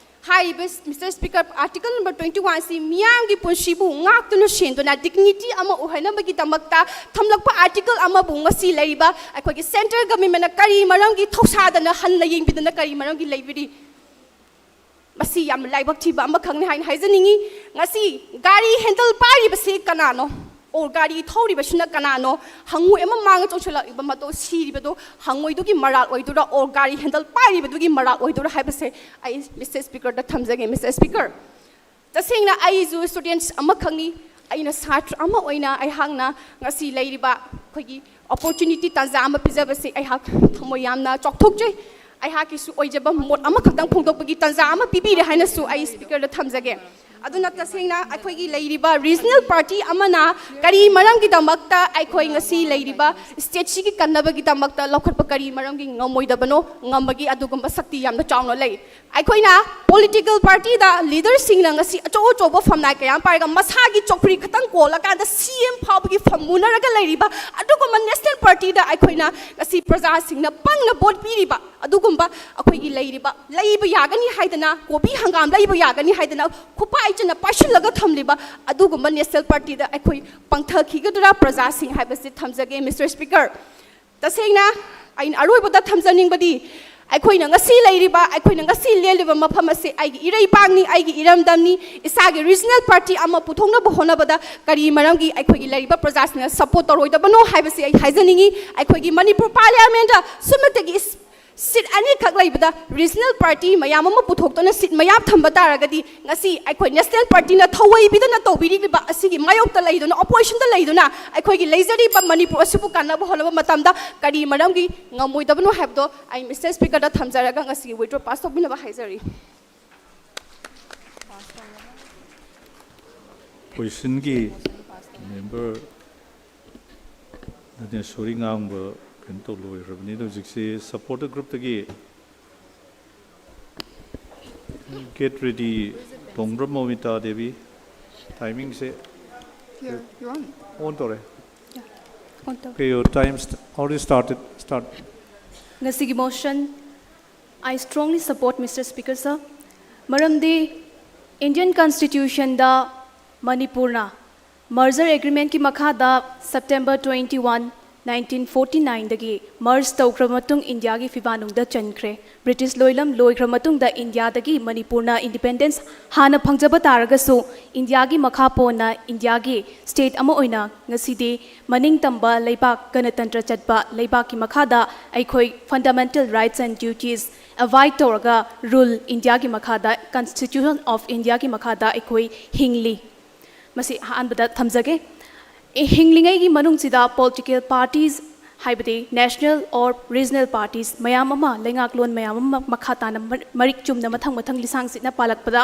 ꯍꯥꯏꯔꯤꯕ, mister speaker, Article number twenty one ꯁꯤ ꯃꯤꯌꯥꯝꯒꯤ ꯄꯨꯟꯁꯤꯕꯨ ꯉꯥꯛꯇꯨꯅ ꯁꯦꯟꯗꯨꯅ dignity ꯑꯃ ꯑꯣꯏꯍꯟꯅꯕꯒꯤꯗꯃꯛꯇ ꯊꯝꯂꯛꯄ article ꯑꯃꯕꯨ ꯉꯁꯤ ꯂꯩꯔꯤꯕ ꯑꯩꯈꯣꯏꯒꯤ ꯁꯦꯟꯇ꯭ꯔꯦꯜ ꯒꯚꯔꯟꯃꯦꯟꯅ ꯀꯔꯤ ꯃꯔꯝꯒꯤ ꯊꯧꯁꯥꯗꯅ ꯍꯟꯅ ꯌꯦꯡꯕꯤꯗꯅ ꯀꯔꯤ ꯃꯔꯝꯒꯤ ꯂꯩꯕꯤꯔꯤ? ꯃꯁꯤ ꯌꯥꯝꯅ ꯂꯥꯏꯕꯛ ꯊꯤꯕ ꯑꯃꯈꯛꯅꯤ ꯍꯥꯏꯅ ꯍꯥꯏꯖꯅꯤꯡꯉꯤ꯫ ꯉꯁꯤ ꯒꯥꯔꯤ ꯍꯦꯟꯗꯜ ꯄꯥꯏꯔꯤꯕꯁꯤ ꯀꯅꯥꯅꯣ? Or ꯒꯥꯔꯤ ꯊꯧꯔꯤꯕꯁꯤꯅ ꯀꯅꯥꯅꯣ? ꯍꯪꯉꯣꯏ ꯑꯃ ꯃꯥꯡꯗ ꯆꯣꯡꯁꯤꯜꯂꯛꯂꯤꯕ ꯃꯇꯣ ꯁꯤꯔꯤꯕꯗꯣ ꯍꯪꯉꯣꯏꯗꯨꯒꯤ ꯃꯔꯥꯜ ꯑꯣꯏꯗꯣꯏꯔꯥ? Or ꯒꯥꯔꯤ ꯍꯦꯟꯗꯜ ꯄꯥꯏꯔꯤꯕꯗꯨꯒꯤ ꯃꯔꯥꯜ ꯑꯣꯏꯗꯣꯏꯔꯥ ꯍꯥꯏꯕꯁꯦ ꯑꯩ ꯃꯤꯁꯇꯔ ꯁ꯭ꯄꯤꯀꯔꯗ ꯊꯝꯖꯒꯦ, ꯃꯤꯁꯇꯔ ꯁ꯭ꯄꯤꯀꯔ꯫ ꯇꯁꯦꯡꯅ ꯑꯩꯁꯨ ꯁ꯭ꯇꯨꯗꯦꯟꯠꯁ ꯑꯃꯈꯛꯅꯤ꯫ ꯑꯩꯅ ꯁꯥꯇ꯭ꯔ ꯑꯃ ꯑꯣꯏꯅ ꯑꯩꯍꯥꯛꯅ ꯉꯁꯤ ꯂꯩꯔꯤꯕ ꯑꯩꯈꯣꯏꯒꯤ opportunity, ꯇꯥꯟꯖꯥ ꯑꯃ ꯄꯤꯖꯕꯁꯦ ꯑꯩꯍꯥꯛ ꯊꯃꯣꯏ ꯌꯥꯝꯅ ꯆꯥꯎꯊꯣꯛꯆꯩ꯫ ꯑꯩꯍꯥꯛꯀꯤꯁꯨ ꯑꯣꯏꯖꯕ ꯃꯣꯠ ꯑꯃꯈꯛꯇꯪ ꯐꯣꯡꯗꯣꯛꯄꯒꯤ ꯇꯥꯟꯖꯥ ꯑꯃ ꯄꯤꯕꯤꯔꯦ ꯍꯥꯏꯅꯁꯨ ꯑꯩ ꯁ꯭ꯄꯤꯀꯔꯗ ꯊꯝꯖꯒꯦ꯫ ꯑꯗꯨꯅ ꯇꯁꯦꯡꯅ ꯑꯩꯈꯣꯏꯒꯤ ꯂꯩꯔꯤꯕ ꯔꯤꯖꯅꯦꯜ ꯄꯥꯔꯇꯤ ꯑꯃꯅ ꯀꯔꯤ ꯃꯔꯝꯒꯤꯗꯃꯛꯇ ꯑꯩꯈꯣꯏ ꯉꯁꯤ ꯂꯩꯔꯤꯕ ꯁ꯭ꯇꯦꯠꯁꯤꯒꯤ ꯀꯟꯅꯕꯒꯤꯗꯃꯛꯇ ꯂꯧꯈꯠꯄ ꯀꯔꯤ ꯃꯔꯝꯒꯤ ꯉꯝꯃꯣꯏꯗꯕꯅꯣ? ꯉꯝꯕꯒꯤ ꯑꯗꯨꯒꯨꯝꯕ ꯁꯛꯇꯤ ꯌꯥꯝꯅ ꯆꯥꯎꯅ ꯂꯩ꯫ ꯑꯩꯈꯣꯏꯅ ꯄꯣꯂꯤꯇꯤꯀꯦꯜ ꯄꯥꯔꯇꯤꯗ ꯂꯤꯗꯔꯁꯤꯡꯅ ꯉꯁꯤ ꯑꯆꯧ ꯑꯆꯧꯕ ꯐꯝꯅꯥꯏ ꯀꯌꯥ ꯑꯃ ꯄꯥꯏꯔꯒ ꯃꯁꯥꯒꯤ ꯆꯧꯀ꯭ꯔꯤ ꯈꯛꯇꯪ ꯀꯣꯜꯂꯀꯥꯟꯗ ꯁꯤ ꯑꯦꯝ ꯐꯥꯎꯕꯒꯤ ꯐꯝ ꯃꯨꯅꯔꯒ ꯂꯩꯔꯤꯕ ꯑꯗꯨꯒꯨꯝꯕ ꯅꯦꯁꯅꯦꯜ ꯄꯥꯔꯇꯤꯗ ꯑꯩꯈꯣꯏꯅ ꯉꯁꯤ ꯄ꯭ꯔꯖꯥꯁꯤꯡꯅ ꯄꯪꯅ ꯚꯣꯠ ꯄꯤꯔꯤꯕ ꯑꯗꯨꯒꯨꯝꯕ ꯑꯩꯈꯣꯏꯒꯤ ꯂꯩꯔꯤꯕ ꯂꯩꯕ ꯌꯥꯒꯅꯤ ꯍꯥꯏꯗꯅ ꯀꯣꯕꯤ ꯍꯪꯒꯥꯝ ꯂꯩꯕ ꯌꯥꯒꯅꯤ ꯍꯥꯏꯗꯅ ꯈꯨꯄꯥꯏ ꯆꯟꯅ ꯄꯥꯏꯁꯤꯜꯂꯒ ꯊꯝꯂꯤꯕ ꯑꯗꯨꯒꯨꯝꯕ ꯅꯦꯁꯅꯦꯜ ꯄꯥꯔꯇꯤꯗ ꯑꯩꯈꯣꯏ ꯄꯪꯊꯈꯤꯒꯗ꯭ꯔꯥ ꯄ꯭ꯔꯖꯥꯁꯤꯡ ꯍꯥꯏꯕꯁꯤ ꯊꯝꯖꯒꯦ꯫ ꯃꯤꯁꯇꯔ ꯁ꯭ꯄꯤꯀꯔ, ꯇꯁꯦꯡꯅ ꯑꯩꯅ ꯑꯔꯣꯏꯕꯗ ꯊꯝꯖꯅꯤꯡꯕꯗꯤ ꯑꯩꯈꯣꯏꯅ ꯉꯁꯤ ꯂꯩꯔꯤꯕ, ꯑꯩꯈꯣꯏꯅ ꯉꯁꯤ ꯂꯦꯜꯂꯤꯕ ꯃꯐꯝ ꯑꯁꯤ ꯑꯩꯒꯤ ꯏꯔꯩꯄꯥꯛꯅꯤ, ꯑꯩꯒꯤ ꯏꯔꯝꯗꯝꯅꯤ꯫ ꯏꯁꯥꯒꯤ ꯔꯤꯖꯅꯦꯜ ꯄꯥꯔꯇꯤ ꯑꯃ ꯄꯨꯊꯣꯛꯅꯕ ꯍꯣꯠꯅꯕꯗ ꯀꯔꯤ ꯃꯔꯝꯒꯤ ꯑꯩꯈꯣꯏꯒꯤ ꯂꯩꯔꯤꯕ ꯄ꯭ꯔꯖꯥꯁꯤꯡꯅ ꯁꯄꯣꯔꯠ ꯇꯧꯔꯣꯏꯗꯕꯅꯣ ꯍꯥꯏꯕꯁꯤ ꯑꯩ ꯍꯥꯏꯖꯅꯤꯡꯏ꯫ ꯑꯩꯈꯣꯏꯒꯤ ꯃꯅꯤꯄꯨꯔ ꯄꯥꯔꯂꯤꯌꯥꯃꯦꯟꯗ ꯁꯨꯞꯅꯇꯒꯤ ꯏꯁ-, ꯁꯤꯠ ꯑꯅꯤꯈꯛ ꯂꯩꯕꯗ ꯔꯤꯖꯅꯦꯜ ꯄꯥꯔꯇꯤ ꯃꯌꯥꯝ ꯑꯃ ꯄꯨꯊꯣꯛꯇꯨꯅ ꯁꯤꯠ ꯃꯌꯥꯝ ꯊꯝꯕ ꯇꯥꯔꯒꯗꯤ ꯉꯁꯤ ꯑꯩꯈꯣꯏ ꯅꯦꯁꯅꯦꯜ ꯄꯥꯔꯇꯤꯅ ꯊꯧꯑꯣꯏꯕꯤꯗꯅ ꯇꯧꯕꯤꯔꯤꯕ ꯑꯁꯤꯒꯤ ꯃꯥꯌꯣꯛꯇ ꯂꯩꯗꯨꯅ, ꯑꯣꯄꯣꯖꯤꯁꯟꯗ ꯂꯩꯗꯨꯅ ꯑꯩꯈꯣꯏꯒꯤ ꯂꯩꯖꯔꯤꯕ ꯃꯅꯤꯄꯨꯔ ꯑꯁꯤꯕꯨ ꯀꯟꯅꯕ ꯍꯣꯠꯅꯕ ꯃꯇꯝꯗ ꯀꯔꯤ ꯃꯔꯝꯒꯤ ꯉꯝꯃꯣꯏꯗꯕꯅꯣ ꯍꯥꯏꯕꯗꯣ ꯑꯩ ꯃꯤꯁꯇꯔ ꯁ꯭ꯄꯤꯀꯔꯗ ꯊꯝꯖꯔꯒ ꯉꯁꯤꯒꯤ ꯋꯤꯗ꯭ꯔꯣ ꯄꯥꯁ ꯇꯧꯕꯤꯅꯕ ꯍꯥꯏꯖꯔꯤ꯫ ꯑꯣꯄꯣꯖꯤꯁꯟꯒꯤ ꯃꯦꯝꯕꯔ ꯙꯅꯦꯁꯣꯔꯤ ꯉꯥꯡꯕ ꯀꯩꯅꯣ ꯇꯧ ꯂꯣꯏꯈ꯭ꯔꯕꯅꯤꯅ ꯍꯧꯖꯤꯛꯁꯤ ꯁꯄꯣꯔꯇꯔ ꯒ꯭ꯔꯨꯞꯇꯒꯤ ꯒꯦꯠ ꯔꯦꯗꯤ꯫ ꯇꯣꯡꯕ꯭ꯔꯝ ꯃꯣꯃꯤꯇꯥ ꯗꯦꯕꯤ꯫ ꯇꯥꯏꯃꯤꯡꯁꯦ You're, you're on. ꯑꯣꯟ ꯇꯧꯔꯦ꯫ On top. Okay, your time st- already started. Start. ꯉꯁꯤꯒꯤ motion I strongly support, Mister Speaker, sir. ꯃꯔꯝꯗꯤ ꯏꯟꯗꯤꯌꯟ ꯀꯟꯁꯇꯤꯇ꯭ꯌꯨꯁꯟꯗ ꯃꯅꯤꯄꯨꯔꯅ ꯃꯔꯖꯔ ꯑꯦꯒ꯭ꯔꯤꯃꯦꯟꯠꯀꯤ ꯃꯈꯥꯗ September twenty one, nineteen forty ꯅꯥꯏꯟꯗꯒꯤ ꯃꯔꯖ ꯇꯧꯈ꯭ꯔꯕ ꯃꯇꯨꯡ ꯏꯟꯗꯤꯌꯥꯒꯤ ꯐꯤꯕꯥ ꯅꯨꯡꯗ ꯆꯟꯈ꯭ꯔꯦ꯫ ꯕ꯭ꯔꯤꯇꯤꯁ ꯂꯣꯏꯂꯝ ꯂꯣꯏꯈ꯭ꯔ ꯃꯇꯨꯡꯗ ꯏꯟꯗꯤꯌꯥꯗꯒꯤ ꯃꯅꯤꯄꯨꯔꯅ ꯏꯟꯗꯤꯄꯦꯟꯗꯦꯟꯁ ꯍꯥꯟꯅ ꯐꯪꯖꯕ ꯇꯥꯔꯒꯁꯨ ꯏꯟꯗꯤꯌꯥꯒꯤ ꯃꯈꯥ ꯄꯣꯟꯅ ꯏꯟꯗꯤꯌꯥꯒꯤ ꯁ꯭ꯇꯦꯠ ꯑꯃ ꯑꯣꯏꯅ ꯉꯁꯤꯗꯤ ꯃꯅꯤꯡ ꯇꯝꯕ ꯂꯩꯕꯥꯛ, ꯒꯅꯇꯟꯇ꯭ꯔ ꯆꯠꯄ ꯂꯩꯕꯥꯛꯀꯤ ꯃꯈꯥꯗ ꯑꯩꯈꯣꯏ fundamental rights and duties abide ꯇꯧꯔꯒ ꯔꯨꯜ ꯏꯟꯗꯤꯌꯥꯒꯤ ꯃꯈꯥꯗ, Constitution of India ꯒꯤ ꯃꯈꯥꯗ ꯑꯩꯈꯣꯏ ꯍꯤꯡꯂꯤ꯫ ꯃꯁꯤ ꯑꯍꯥꯟꯕꯗ ꯊꯝꯖꯒꯦ꯫ ꯑꯦ, ꯍꯤꯡꯂꯤꯉꯩꯒꯤ ꯃꯅꯨꯡꯁꯤꯗ ꯄꯣꯂꯤꯇꯤꯀꯦꯜ ꯄꯥꯔꯇꯤꯁ ꯍꯥꯏꯕꯗꯤ national or regional parties ꯃꯌꯥꯝ ꯑꯃ, ꯂꯩꯉꯥꯛꯂꯣꯟ ꯃꯌꯥꯝ ꯑꯃ ꯃꯈꯥ ꯇꯥꯅ ꯃꯔ- ꯃꯔꯤꯛ ꯆꯨꯝꯅ ꯃꯊꯪ ꯃꯊꯪ ꯂꯤꯁꯥꯡꯁꯤꯠꯅ ꯄꯥꯜꯂꯛꯄꯗ,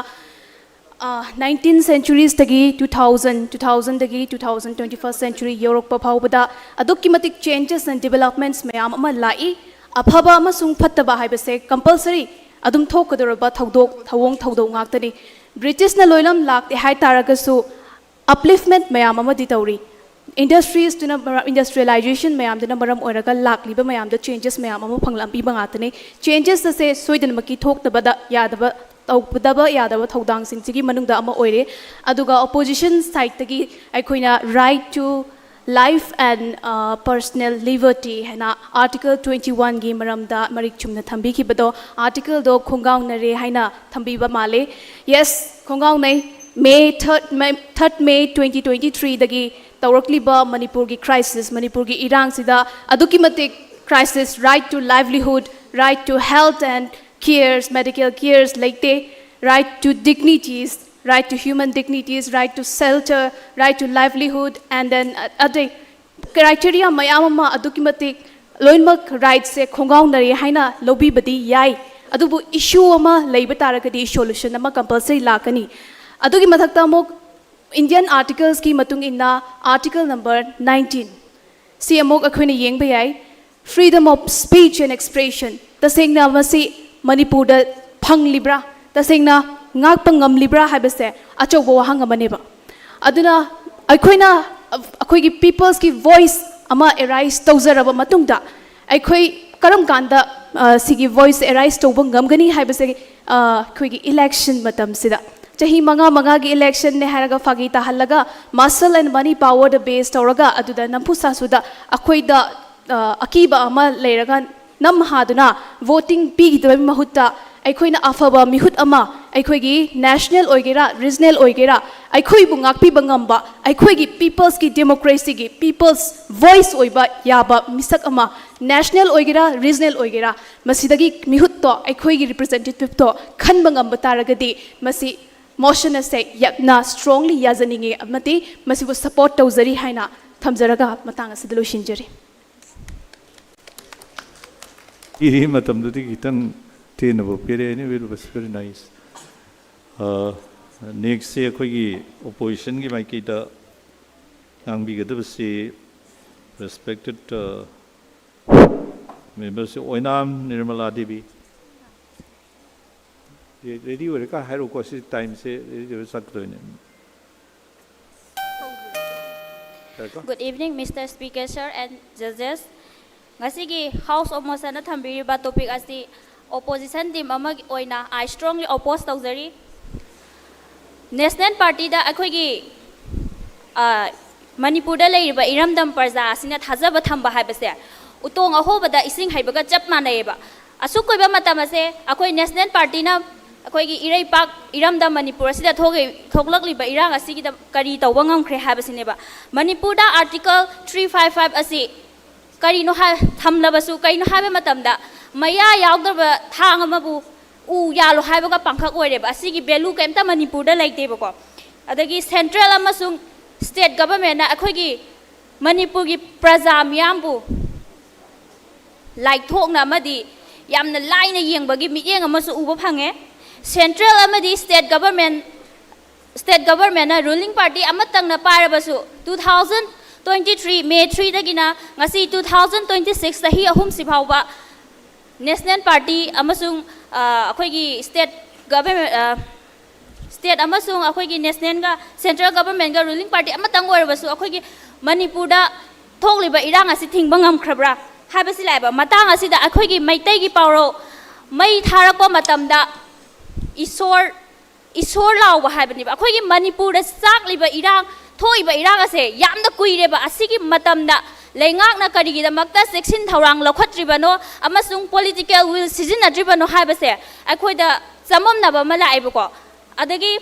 nineteen centuries ꯇꯒꯤ two thousand, two thousand ꯗꯒꯤ two thousand twenty first century ꯌꯧꯔꯛꯄ ꯐꯥꯎꯕꯗ ꯑꯗꯨꯛꯀꯤ ꯃꯇꯤꯛ changes and developments ꯃꯌꯥꯝ ꯑꯃ ꯂꯥꯛꯏ꯫ ꯑꯐꯕ ꯑꯃꯁꯨꯡ ꯐꯠꯇꯕ ꯍꯥꯏꯕꯁꯦ compulsory ꯑꯗꯨꯝ ꯊꯣꯛꯀꯗꯧꯔꯕ ꯊꯧꯗꯣꯛ ꯊꯧꯑꯣꯡ ꯊꯧꯗꯧ ꯉꯥꯛꯇꯅꯤ꯫ ꯕ꯭ꯔꯤꯇꯤꯁꯅ ꯂꯣꯏꯅꯝ ꯂꯥꯛꯇꯦ ꯍꯥꯏ ꯇꯥꯔꯒꯁꯨ, upliftment ꯃꯌꯥꯝ ꯑꯃꯗꯤ ꯇꯧꯔꯤ꯫ Industriesꯇꯨꯅ ꯃꯔ- industrialization ꯃꯌꯥꯝꯗꯨꯅ ꯃꯔꯝ ꯑꯣꯏꯔꯒ ꯂꯥꯛꯂꯤꯕ ꯃꯌꯥꯝꯗ changes ꯃꯌꯥꯝ ꯑꯃ ꯐꯪꯂꯝꯕꯤꯕ ꯉꯥꯛꯇꯅꯤ꯫ Changes ꯑꯁꯦ ꯁꯣꯏꯗꯅꯃꯛꯀꯤ ꯊꯣꯛꯇꯕꯗ ꯌꯥꯗꯕ, ꯇꯧꯗꯕ ꯌꯥꯗꯕ ꯊꯧꯗꯥꯡꯁꯤꯡꯁꯤꯒꯤ ꯃꯅꯨꯡꯗ ꯑꯃ ꯑꯣꯏꯔꯦ꯫ ꯑꯗꯨꯒ opposition sideꯇꯒꯤ ꯑꯩꯈꯣꯏꯅ right to life and personal liberty ꯍꯥꯏꯅ article twenty oneꯒꯤ ꯃꯔꯝꯗ ꯃꯔꯤꯛ ꯆꯨꯝꯅ ꯊꯝꯕꯤꯈꯤꯕꯗꯣ, articleꯗꯣ ꯈꯣꯡꯒꯥꯎꯅꯔꯦ ꯍꯥꯏꯅ ꯊꯝꯕꯤꯕ ꯃꯥꯜꯂꯦ꯫ Yes, ꯈꯣꯡꯒꯥꯎꯅꯩ꯫ May third, May, third May twenty twenty threeꯗꯒꯤ ꯇꯧꯔꯛꯂꯤꯕ ꯃꯅꯤꯄꯨꯔꯒꯤ crisis, ꯃꯅꯤꯄꯨꯔꯒꯤ ꯏꯔꯥꯡꯁꯤꯗ ꯑꯗꯨꯛꯀꯤ ꯃꯇꯤꯛ crisis, right to livelihood, right to health and cares, medical cares ꯂꯩꯇꯦ, right to dignities, right to human dignities, right to shelter, right to livelihood, and then ꯑꯇꯩ criteria ꯃꯌꯥꯝ ꯑꯃ ꯑꯗꯨꯛꯀꯤ ꯃꯇꯤꯛ ꯂꯣꯏꯅꯃꯛ rightꯁꯦ ꯈꯣꯡꯒꯥꯎꯅꯔꯦ ꯍꯥꯏꯅ ꯂꯧꯕꯤꯕꯗꯤ ꯌꯥꯏ꯫ ꯑꯗꯨꯕꯨ issue ꯑꯃ ꯂꯩꯕ ꯇꯥꯔꯒꯗꯤ solution ꯑꯃ compulsory ꯂꯥꯛꯀꯅꯤ꯫ ꯑꯗꯨꯒꯤ ꯃꯊꯛꯇ ꯑꯃꯨꯛ Indian articlesꯀꯤ ꯃꯇꯨꯡ ꯏꯟꯅ article number nineteen ꯁꯤ ꯑꯃꯨꯛ ꯑꯩꯈꯣꯏꯅ ꯌꯦꯡꯕ ꯌꯥꯏ꯫ Freedom of speech and expression ꯇꯁꯦꯡꯅ ꯃꯁꯤ ꯃꯅꯤꯄꯨꯔꯗ ꯐꯪꯂꯤꯕ꯭ꯔꯥ, ꯇꯁꯦꯡꯅ ꯉꯥꯛꯄ ꯉꯝꯂꯤꯕ꯭ꯔꯥ ꯍꯥꯏꯕꯁꯦ ꯑꯆꯧꯕ ꯋꯥꯍꯪ ꯑꯃꯅꯦꯕ꯫ ꯑꯗꯨꯅ ꯑꯩꯈꯣꯏꯅ, ꯑꯩꯈꯣꯏꯒꯤ peopleꯁꯀꯤ voice ꯑꯃ arise ꯇꯧꯖꯔꯕ ꯃꯇꯨꯡꯗ ꯑꯩꯈꯣꯏ ꯀꯔꯝ ꯀꯥꯟꯗ ꯁꯤꯒꯤ voice arise ꯇꯧꯕ ꯉꯝꯒꯅꯤ ꯍꯥꯏꯕꯁꯦ ꯑꯩꯈꯣꯏꯒꯤ election ꯃꯇꯝꯁꯤꯗ, ꯆꯍꯤ ꯃꯉꯥ ꯃꯉꯥꯒꯤ electionꯅꯦ ꯍꯥꯏꯔꯒ ꯐꯥꯒꯤ ꯇꯥꯍꯜꯂꯒ muscle and money powerꯗ base ꯇꯧꯔꯒ ꯑꯗꯨꯗ ꯅꯝꯐꯨ ꯁꯥꯐꯨꯗ ꯑꯩꯈꯣꯏꯗ ꯑꯀꯤꯕ ꯑꯃ ꯂꯩꯔꯒ ꯅꯝ ꯍꯥꯗꯨꯅ voting ꯄꯤꯈꯤꯗꯕꯒꯤ ꯃꯍꯨꯠꯇ ꯑꯩꯈꯣꯏꯅ ꯑꯐꯕ ꯃꯤꯍꯨꯠ ꯑꯃ, ꯑꯩꯈꯣꯏꯒꯤ national ꯑꯣꯏꯒꯦꯔꯥ regional ꯑꯣꯏꯒꯦꯔꯥ, ꯑꯩꯈꯣꯏꯕꯨ ꯉꯥꯛꯄꯤꯕ ꯉꯝꯕ, ꯑꯩꯈꯣꯏꯒꯤ peopleꯁꯀꯤ democracyꯒꯤ people's voice ꯑꯣꯏꯕ ꯌꯥꯕ ꯃꯤꯁꯛ ꯑꯃ national ꯑꯣꯏꯒꯦꯔꯥ regional ꯑꯣꯏꯒꯦꯔꯥ ꯃꯁꯤꯗꯒꯤ ꯃꯤꯍꯨꯠꯇꯣ, ꯑꯩꯈꯣꯏꯒꯤ representativeꯇꯣ ꯈꯟꯕ ꯉꯝꯕ ꯇꯥꯔꯒꯗꯤ ꯃꯁꯤ motion ꯑꯁꯦ ꯌꯥꯝꯅ strongly ꯌꯥꯖꯅꯤꯡꯉꯤ ꯑꯃꯗꯤ ꯃꯁꯤꯕꯨ support ꯇꯧꯖꯔꯤ ꯍꯥꯏꯅ ꯊꯝꯖꯔꯒ ꯃꯇꯥꯡ ꯑꯁꯤꯗ ꯂꯣꯏꯁꯤꯟꯖꯔꯤ꯫ ꯄꯤꯔꯤ ꯃꯇꯝꯗꯨꯗꯤ ꯈꯤꯇꯪ ꯇꯦꯟꯅꯕꯨ ꯄꯤꯔꯦ꯫ Anyway, it was very nice. Next ꯁꯦ ꯑꯩꯈꯣꯏꯒꯤ opposition ꯒꯤ ꯃꯥꯏꯀꯩꯗ ꯉꯥꯡꯕꯤꯒꯗꯕꯁꯤ respected member ꯁꯤ ꯑꯣꯏꯅꯥꯝ ꯅꯤꯔꯃꯂꯥ ꯗꯦꯕꯤ꯫ Ready ꯑꯣꯏꯔꯦꯀ ꯍꯥꯏꯔꯛꯎꯀꯣ, ꯁꯤ time ꯁꯦ ready ꯑꯣꯏꯔ ꯆꯠꯀꯗꯣꯏꯅꯦ꯫ ꯌꯥꯔꯦꯀꯣ? Good evening, Mister Speaker, sir, and judges. ꯉꯁꯤꯒꯤ House of Motion ꯅ ꯊꯝꯕꯤꯔꯤꯕ topic ꯑꯁꯤ opposition team ꯑꯃꯒꯤ ꯑꯣꯏꯅ I strongly oppose ꯇꯧꯖꯔꯤ꯫ National Party ꯗ ꯑꯩꯈꯣꯏꯒꯤ, ꯑ, ꯃꯅꯤꯄꯨꯔꯗ ꯂꯩꯔꯤꯕ ꯏꯔꯝꯗꯝ ꯄ꯭ꯔꯖꯥ ꯑꯁꯤꯅ ꯊꯥꯖꯕ ꯊꯝꯕ ꯍꯥꯏꯕꯁꯦ ꯎꯇꯣꯡ ꯑꯍꯣꯕꯗ ꯏꯁꯤꯡ ꯍꯩꯕꯒ ꯆꯞ ꯃꯥꯟꯅꯩꯌꯦꯕ꯫ ꯑꯁꯨꯛ ꯀꯨꯏꯕ ꯃꯇꯝ ꯑꯁꯦ ꯑꯩꯈꯣꯏ National Party ꯅ ꯑꯩꯈꯣꯏꯒꯤ ꯏꯔꯩꯄꯥꯛ ꯏꯔꯝꯗꯝ ꯃꯅꯤꯄꯨꯔ ꯑꯁꯤꯗ ꯊꯣꯛꯏ-, ꯊꯣꯛꯂꯛꯂꯤꯕ ꯏꯔꯥꯡ ꯑꯁꯤꯒꯤꯗ ꯀꯔꯤ ꯇꯧꯕ ꯉꯝꯈ꯭ꯔꯦ ꯍꯥꯏꯕꯁꯤꯅꯦꯕ꯫ ꯃꯅꯤꯄꯨꯔꯗ Article three five five ꯑꯁꯤ ꯀꯔꯤꯅꯣ ꯍꯥꯏ-, ꯊꯝꯂꯕꯁꯨ ꯀꯩꯅꯣ ꯍꯥꯏꯕ ꯃꯇꯝꯗ ꯃꯌꯥ ꯌꯥꯎꯗꯕ ꯊꯥꯡ ꯑꯃꯕꯨ ꯎ ꯌꯥꯜꯂꯣ ꯍꯥꯏꯕꯒ ꯄꯥꯡꯈꯛ ꯑꯣꯏꯔꯦꯕ꯫ ꯑꯁꯤꯒꯤ value ꯀꯩꯝꯇ ꯃꯅꯤꯄꯨꯔꯗ ꯂꯩꯇꯦꯕꯀꯣ꯫ ꯑꯗꯒꯤ central ꯑꯃꯁꯨꯡ state government ꯅ ꯑꯩꯈꯣꯏꯒꯤ ꯃꯅꯤꯄꯨꯔꯒꯤ ꯄ꯭ꯔꯖꯥ ꯃꯤꯌꯥꯝꯕꯨ ꯂꯥꯏꯊꯣꯛꯅ ꯑꯃꯗꯤ ꯌꯥꯝꯅ ꯂꯥꯏꯅ ꯌꯦꯡꯕꯒꯤ ꯃꯤꯠꯌꯦꯡ ꯑꯃꯁꯨ ꯎꯕ ꯐꯪꯉꯦ꯫ Central ꯑꯃꯗꯤ state government, state government ꯅ ruling party ꯑꯃꯇꯪꯅ ꯄꯥꯏꯔꯕꯁꯨ, two thousand twenty three May three ꯗꯒꯤꯅ ꯉꯁꯤ two thousand twenty six ꯆꯍꯤ ꯑꯍꯨꯝꯁꯤ ꯐꯥꯎꯕ National Party ꯑꯃꯁꯨꯡ, ꯑ, ꯑꯩꯈꯣꯏꯒꯤ state government, ꯑ, state ꯑꯃꯁꯨꯡ ꯑꯩꯈꯣꯏꯒꯤ national ꯒ central government ꯒ ruling party ꯑꯃꯇꯪ ꯑꯣꯏꯔꯕꯁꯨ, ꯑꯩꯈꯣꯏꯒꯤ ꯃꯅꯤꯄꯨꯔꯗ ꯊꯣꯛꯂꯤꯕ ꯏꯔꯥꯡ ꯑꯁꯤ ꯊꯤꯡꯕ ꯉꯝꯈ꯭ꯔꯕ꯭ꯔꯥ ꯍꯥꯏꯕꯁꯤ ꯂꯥꯛꯑꯦꯕ꯫ ꯃꯇꯥꯡ ꯑꯁꯤꯗ ꯑꯩꯈꯣꯏꯒꯤ ꯃꯩꯇꯩꯒꯤ ꯄꯥꯎꯔꯧ, "ꯃꯩ ꯊꯥꯔꯛꯄ ꯃꯇꯝꯗ ꯏꯁꯣꯔ, ꯏꯁꯣꯔ ꯂꯥꯎꯕ" ꯍꯥꯏꯕꯅꯦꯕ꯫ ꯑꯩꯈꯣꯏꯒꯤ ꯃꯅꯤꯄꯨꯔꯗ ꯆꯥꯛꯂꯤꯕ ꯏꯔꯥꯡ, ꯊꯣꯛꯏꯕ ꯏꯔꯥꯡ ꯑꯁꯦ ꯌꯥꯝꯅ ꯀꯨꯏꯔꯦꯕ꯫ ꯑꯁꯤꯒꯤ ꯃꯇꯝꯗ ꯂꯩꯉꯥꯛꯅ ꯀꯔꯤꯒꯤꯗꯃꯛꯇ ꯆꯦꯛꯁꯤꯟ ꯊꯧꯔꯥꯡ ꯂꯧꯈꯠꯇ꯭ꯔꯤꯕꯅꯣ ꯑꯃꯁꯨꯡ political will ꯁꯤꯖꯤꯟꯅꯗ꯭ꯔꯤꯕꯅꯣ ꯍꯥꯏꯕꯁꯦ ꯑꯩꯈꯣꯏꯗ ꯆꯃꯝꯅꯕ ꯑꯃ ꯂꯥꯛꯑꯦꯕꯀꯣ꯫ ꯑꯗꯒꯤ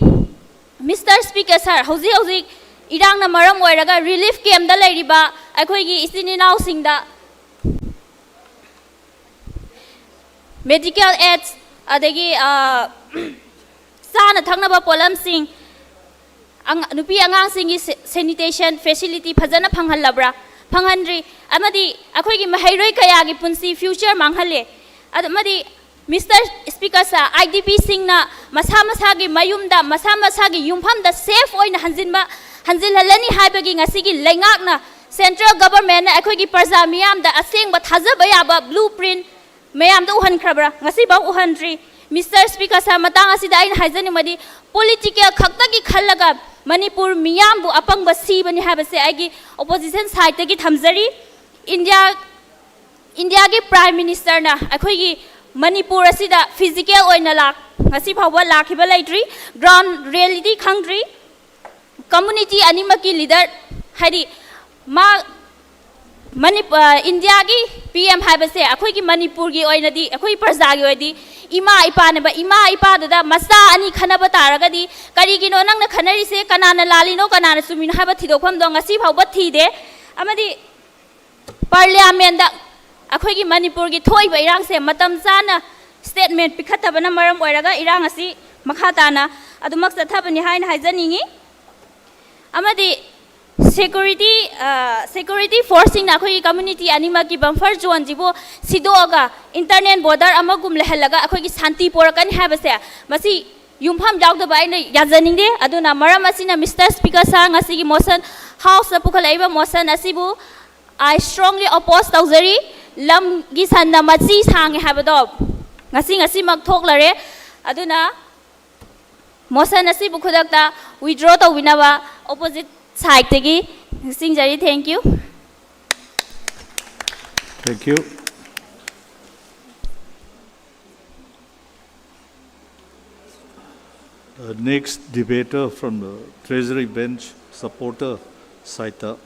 Mister Speaker sir, ꯍꯧꯖꯤꯛ ꯍꯧꯖꯤꯛ ꯏꯔꯥꯡꯅ ꯃꯔꯝ ꯑꯣꯏꯔꯒ relief camp ꯇ ꯂꯩꯔꯤꯕ ꯑꯩꯈꯣꯏꯒꯤ ꯏꯆꯤꯟ ꯏꯅꯥꯎꯁꯤꯡꯗ medical aids, ꯑꯗꯒꯤ, ꯑ, ꯆꯥꯅ ꯊꯛꯅꯕ ꯄꯣꯠꯂꯝꯁꯤꯡ, ꯑꯉ-, ꯅꯨꯄꯤ ꯑꯉꯥꯡꯁꯤꯡꯒꯤ sa-, sanitation facility ꯐꯖꯅ ꯐꯪꯍꯜꯂꯕ꯭ꯔꯥ? ꯐꯪꯍꯟꯗ꯭ꯔꯤ ꯑꯃꯗꯤ ꯑꯩꯈꯣꯏꯒꯤ ꯃꯍꯩꯔꯣꯏ ꯀꯌꯥꯒꯤ ꯄꯨꯟꯁꯤ, future ꯃꯥꯡꯍꯜꯂꯦ꯫ ꯑꯗꯨ ꯑꯃꯗꯤ Mister Speaker sir, IDPꯁꯤꯡꯅ ꯃꯁꯥ ꯃꯁꯥꯒꯤ ꯃꯌꯨꯝꯗ ꯃꯁꯥ ꯃꯁꯥꯒꯤ ꯌꯨꯝꯐꯝꯗ safe ꯑꯣꯏꯅ ꯍꯟꯖꯤꯟꯕ, ꯍꯟꯖꯤꯜꯍꯜꯂꯅꯤ ꯍꯥꯏꯕꯒꯤ ꯉꯁꯤꯒꯤ ꯂꯩꯉꯥꯛꯅ, central governmentꯅ ꯑꯩꯈꯣꯏꯒꯤ ꯄ꯭ꯔꯖꯥ ꯃꯤꯌꯥꯝꯗ ꯑꯁꯦꯡꯕ ꯊꯥꯖꯕ ꯌꯥꯕ blueprint ꯃꯌꯥꯝꯗ ꯎꯍꯟꯈ꯭ꯔꯕ꯭ꯔꯥ? ꯉꯁꯤꯐꯥꯎ ꯎꯍꯟꯗ꯭ꯔꯤ꯫ Mister Speaker sir, ꯃꯇꯥꯡ ꯑꯁꯤꯗ ꯑꯩꯅ ꯍꯥꯏꯖꯅꯤꯡꯕꯗꯤ, political ꯈꯛꯇꯒꯤ ꯈꯜꯂꯒ ꯃꯅꯤꯄꯨꯔ ꯃꯤꯌꯥꯝꯕꯨ ꯑꯄꯪꯕ ꯁꯤꯕꯅꯤ ꯍꯥꯏꯕꯁꯦ ꯑꯩꯒꯤ opposition sideꯇꯒꯤ ꯊꯝꯖꯔꯤ꯫ ꯏꯟꯗꯤꯌꯥ, ꯏꯟꯗꯤꯌꯥꯒꯤ Prime Ministerꯅ ꯑꯩꯈꯣꯏꯒꯤ ꯃꯅꯤꯄꯨꯔ ꯑꯁꯤꯗ physical ꯑꯣꯏꯅ ꯂꯥꯛ, ꯉꯁꯤ ꯐꯥꯎꯕ ꯂꯥꯛꯈꯤꯕ ꯂꯩꯇ꯭ꯔꯤ꯫ Ground reality ꯈꯪꯗ꯭ꯔꯤ꯫ Community ꯑꯅꯤꯃꯛꯀꯤ leader, ꯍꯥꯏꯗꯤ ꯃꯥ ꯃꯅꯤꯄ-, ꯑ, ꯏꯟꯗꯤꯌꯥꯒꯤ PM ꯍꯥꯏꯕꯁꯦ ꯑꯩꯈꯣꯏꯒꯤ ꯃꯅꯤꯄꯨꯔꯒꯤ ꯑꯣꯏꯅꯗꯤ, ꯑꯩꯈꯣꯏ ꯄ꯭ꯔꯖꯥꯒꯤ ꯑꯣꯏꯔꯗꯤ ꯏꯃꯥ ꯏꯄꯥꯅꯦꯕ꯫ ꯏꯃꯥ ꯏꯄꯥꯗꯨꯗ ꯃꯆꯥ ꯑꯅꯤ ꯈꯟꯅꯕ ꯇꯥꯔꯒꯗꯤ, "ꯀꯔꯤꯒꯤꯅꯣ ꯅꯪꯅ ꯈꯟꯅꯔꯤꯁꯦ? ꯀꯅꯥꯅ ꯂꯥꯜꯂꯤꯅꯣ, ꯀꯅꯥꯅ ꯆꯨꯝꯃꯤꯅꯣ?" ꯍꯥꯏꯕ ꯊꯤꯗꯣꯛꯐꯝꯗꯣ ꯉꯁꯤ ꯐꯥꯎꯕ ꯊꯤꯗꯦ꯫ ꯑꯃꯗꯤ Parliamentꯗ ꯑꯩꯈꯣꯏꯒꯤ ꯃꯅꯤꯄꯨꯔꯒꯤ ꯊꯣꯛꯏꯕ ꯏꯔꯥꯡꯁꯦ ꯃꯇꯝ ꯆꯥꯅ statement ꯄꯤꯈꯠꯇꯕꯅ ꯃꯔꯝ ꯑꯣꯏꯔꯒ ꯏꯔꯥꯡ ꯑꯁꯤ ꯃꯈꯥ ꯇꯥꯅ ꯑꯗꯨꯃꯛ ꯆꯠꯊꯕꯅꯤ ꯍꯥꯏꯅ ꯍꯥꯏꯖꯅꯤꯡꯉꯤ꯫ ꯑꯃꯗꯤ security, ꯑ, security forceꯁꯤꯡꯅ ꯑꯩꯈꯣꯏꯒꯤ community ꯑꯅꯤꯃꯛꯀꯤ buffer zoneꯁꯤꯕꯨ ꯁꯤꯗꯣꯛꯑꯒ internal border ꯑꯃꯒꯨꯝ ꯂꯩꯍꯜꯂꯒ ꯑꯩꯈꯣꯏꯒꯤ ꯁꯥꯟꯇꯤ ꯄꯣꯔꯛꯀꯅꯤ ꯍꯥꯏꯕꯁꯦ, ꯃꯁꯤ ꯌꯨꯝꯐꯝ ꯌꯥꯎꯗꯕ ꯑꯩꯅ ꯌꯥꯖꯅꯤꯡꯗꯦ꯫ ꯑꯗꯨꯅ ꯃꯔꯝ ꯑꯁꯤꯅ, Mister Speaker sir, ꯉꯁꯤꯒꯤ motion, Houseꯇ ꯄꯨꯈꯠꯂꯛꯏꯕ motion ꯑꯁꯤꯕꯨ I strongly oppose ꯇꯧꯖꯔꯤ꯫ ꯂꯝꯒꯤ ꯁꯟꯅ ꯃꯆꯤ ꯁꯥꯡꯉꯦ ꯍꯥꯏꯕꯗꯣ ꯉꯁꯤ ꯉꯁꯤꯃꯛ ꯊꯣꯛꯂꯔꯦ꯫ ꯑꯗꯨꯅ motion ꯑꯁꯤꯕꯨ ꯈꯨꯗꯛꯇ withdraw ꯇꯧꯕꯤꯅꯕ opposite sideꯇꯒꯤ ꯅꯤꯡꯁꯤꯡꯖꯔꯤ꯫ Thank you꯫ Thank you. Uh, next debater from the Treasury Bench, supporter sideꯇ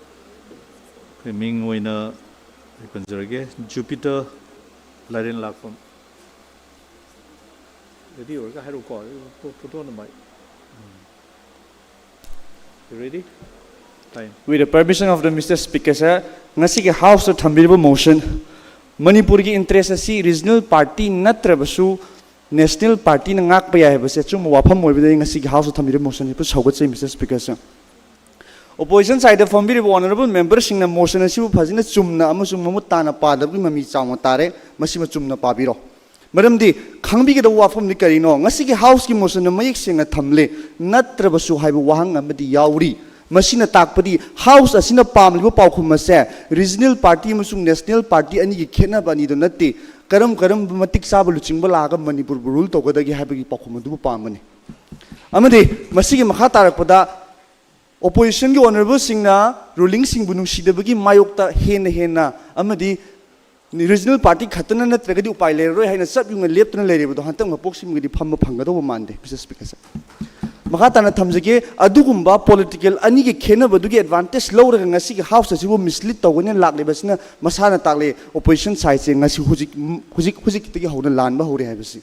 ꯑꯩꯈꯣꯏ ꯃꯤꯡ ꯑꯣꯏꯅ ꯑꯩ ꯄꯟꯖꯔꯒꯦ, Jupiter ꯂꯥꯏꯔꯦꯟ ꯂꯥꯛꯄꯝ꯫ Ready ꯑꯣꯏꯔꯒ ꯍꯥꯏꯔꯛꯎꯀꯣ, put on the mic. You ready? Time. With the permission of the Mister Speaker, sir, ꯉꯁꯤꯒꯤ Houseꯇ ꯊꯝꯕꯤꯔꯤꯕ motion, ꯃꯅꯤꯄꯨꯔꯒꯤ interest ꯑꯁꯤ regional party ꯅꯠꯇ꯭ꯔꯕꯁꯨ national partyꯅ ꯉꯥꯛꯄ ꯌꯥꯏ ꯍꯥꯏꯕꯁꯦ ꯑꯆꯨꯝꯕ ꯋꯥꯐꯝ ꯑꯣꯏꯕꯗꯒꯤ ꯉꯁꯤꯒꯤ Houseꯇ ꯊꯝꯕꯤꯔꯤꯕ motion ꯑꯁꯤ ꯁꯧꯒꯠꯆꯩ, Mister Speaker, sir꯫ Opposition side ꯐꯝꯕꯤꯔꯤꯕ honourable memberꯁꯤꯡꯅ motion ꯑꯁꯤꯕꯨ ꯐꯖꯅ ꯆꯨꯝꯅ ꯑꯃꯁꯨꯡ ꯃꯃꯨꯠ ꯇꯥꯅ ꯄꯥꯗꯕꯒꯤ ꯃꯃꯤ ꯆꯥꯎꯅ ꯇꯥꯔꯦ꯫ ꯃꯁꯤꯃ ꯆꯨꯝꯅ ꯄꯥꯕꯤꯔꯣ꯫ ꯃꯔꯝꯗꯤ ꯈꯪꯕꯤꯒꯗꯕ ꯋꯥꯐꯝꯗꯤ ꯀꯔꯤꯅꯣ? ꯉꯁꯤꯒꯤ Houseꯀꯤ motionꯅ ꯃꯌꯦꯛ ꯁꯦꯡꯅ ꯊꯝꯂꯦ, "ꯅꯠꯇ꯭ꯔꯕꯁꯨ" ꯍꯥꯏꯕ ꯋꯥꯍꯪ ꯑꯃꯗꯤ ꯌꯥꯎꯔꯤ꯫ ꯃꯁꯤꯅ ꯇꯥꯛꯄꯗꯤ House ꯑꯁꯤꯅ ꯄꯥꯝꯂꯤꯕ ꯄꯥꯎꯈꯨꯝ ꯑꯁꯦ regional party ꯑꯃꯁꯨꯡ national party ꯑꯅꯤꯒꯤ ꯈꯦꯠꯅꯕ ꯑꯅꯤꯗꯨ ꯅꯠꯇꯦ, ꯀꯔꯝ ꯀꯔꯝꯕ ꯃꯇꯤꯛ ꯆꯥꯕ ꯂꯨꯆꯤꯡꯕ ꯂꯥꯛꯑꯒ ꯃꯅꯤꯄꯨꯔꯕꯨ rule ꯇꯧꯒꯗꯒꯦ ꯍꯥꯏꯕꯒꯤ ꯄꯥꯎꯈꯨꯝ ꯑꯗꯨꯕꯨ ꯄꯥꯝꯕꯅꯤ꯫ ꯑꯃꯗꯤ ꯃꯁꯤꯒꯤ ꯃꯈꯥ ꯇꯥꯔꯛꯄꯗ oppositionꯒꯤ honourableꯁꯤꯡꯅ rulingꯁꯤꯡꯕꯨ ꯅꯨꯡꯁꯤꯗꯕꯒꯤ ꯃꯥꯌꯣꯛꯇ ꯍꯦꯟꯅ ꯍꯦꯟꯅ ꯑꯃꯗꯤ regional party ꯈꯛꯇꯅ ꯅꯠꯇ꯭ꯔꯒꯗꯤ ꯎꯄꯥꯏ ꯂꯩꯔꯔꯣꯏ ꯍꯥꯏꯅ ꯆꯞ ꯌꯨꯡꯅ ꯂꯦꯞꯇꯨꯅ ꯂꯩꯔꯤꯕꯗꯣ ꯍꯟꯗꯛ ꯃꯄꯣꯛꯁꯤꯡꯒꯗꯤ ꯐꯝꯕ ꯐꯪꯒꯗꯧꯕ ꯃꯥꯟꯗꯦ, Mister Speaker sir꯫ ꯃꯈꯥ ꯇꯥꯅ ꯊꯝꯖꯒꯦ, ꯑꯗꯨꯒꯨꯝꯕ political ꯑꯅꯤꯒꯤ ꯈꯦꯠꯅꯕꯗꯨꯒꯤ advantage ꯂꯧꯔꯒ ꯉꯁꯤꯒꯤ House ꯑꯁꯤꯕꯨ mislead ꯇꯧꯒꯅꯤ ꯂꯥꯛꯂꯤꯕꯁꯤꯅ ꯃꯁꯥꯅ ꯇꯥꯛꯂꯤ opposition sideꯁꯦ ꯉꯁꯤ ꯍꯧꯖꯤꯛ, ꯍꯧꯖꯤꯛ, ꯍꯧꯖꯤꯛꯇꯒꯤ ꯍꯧꯅ ꯂꯥꯟꯕ ꯍꯧꯔꯦ ꯍꯥꯏꯕꯁꯤ꯫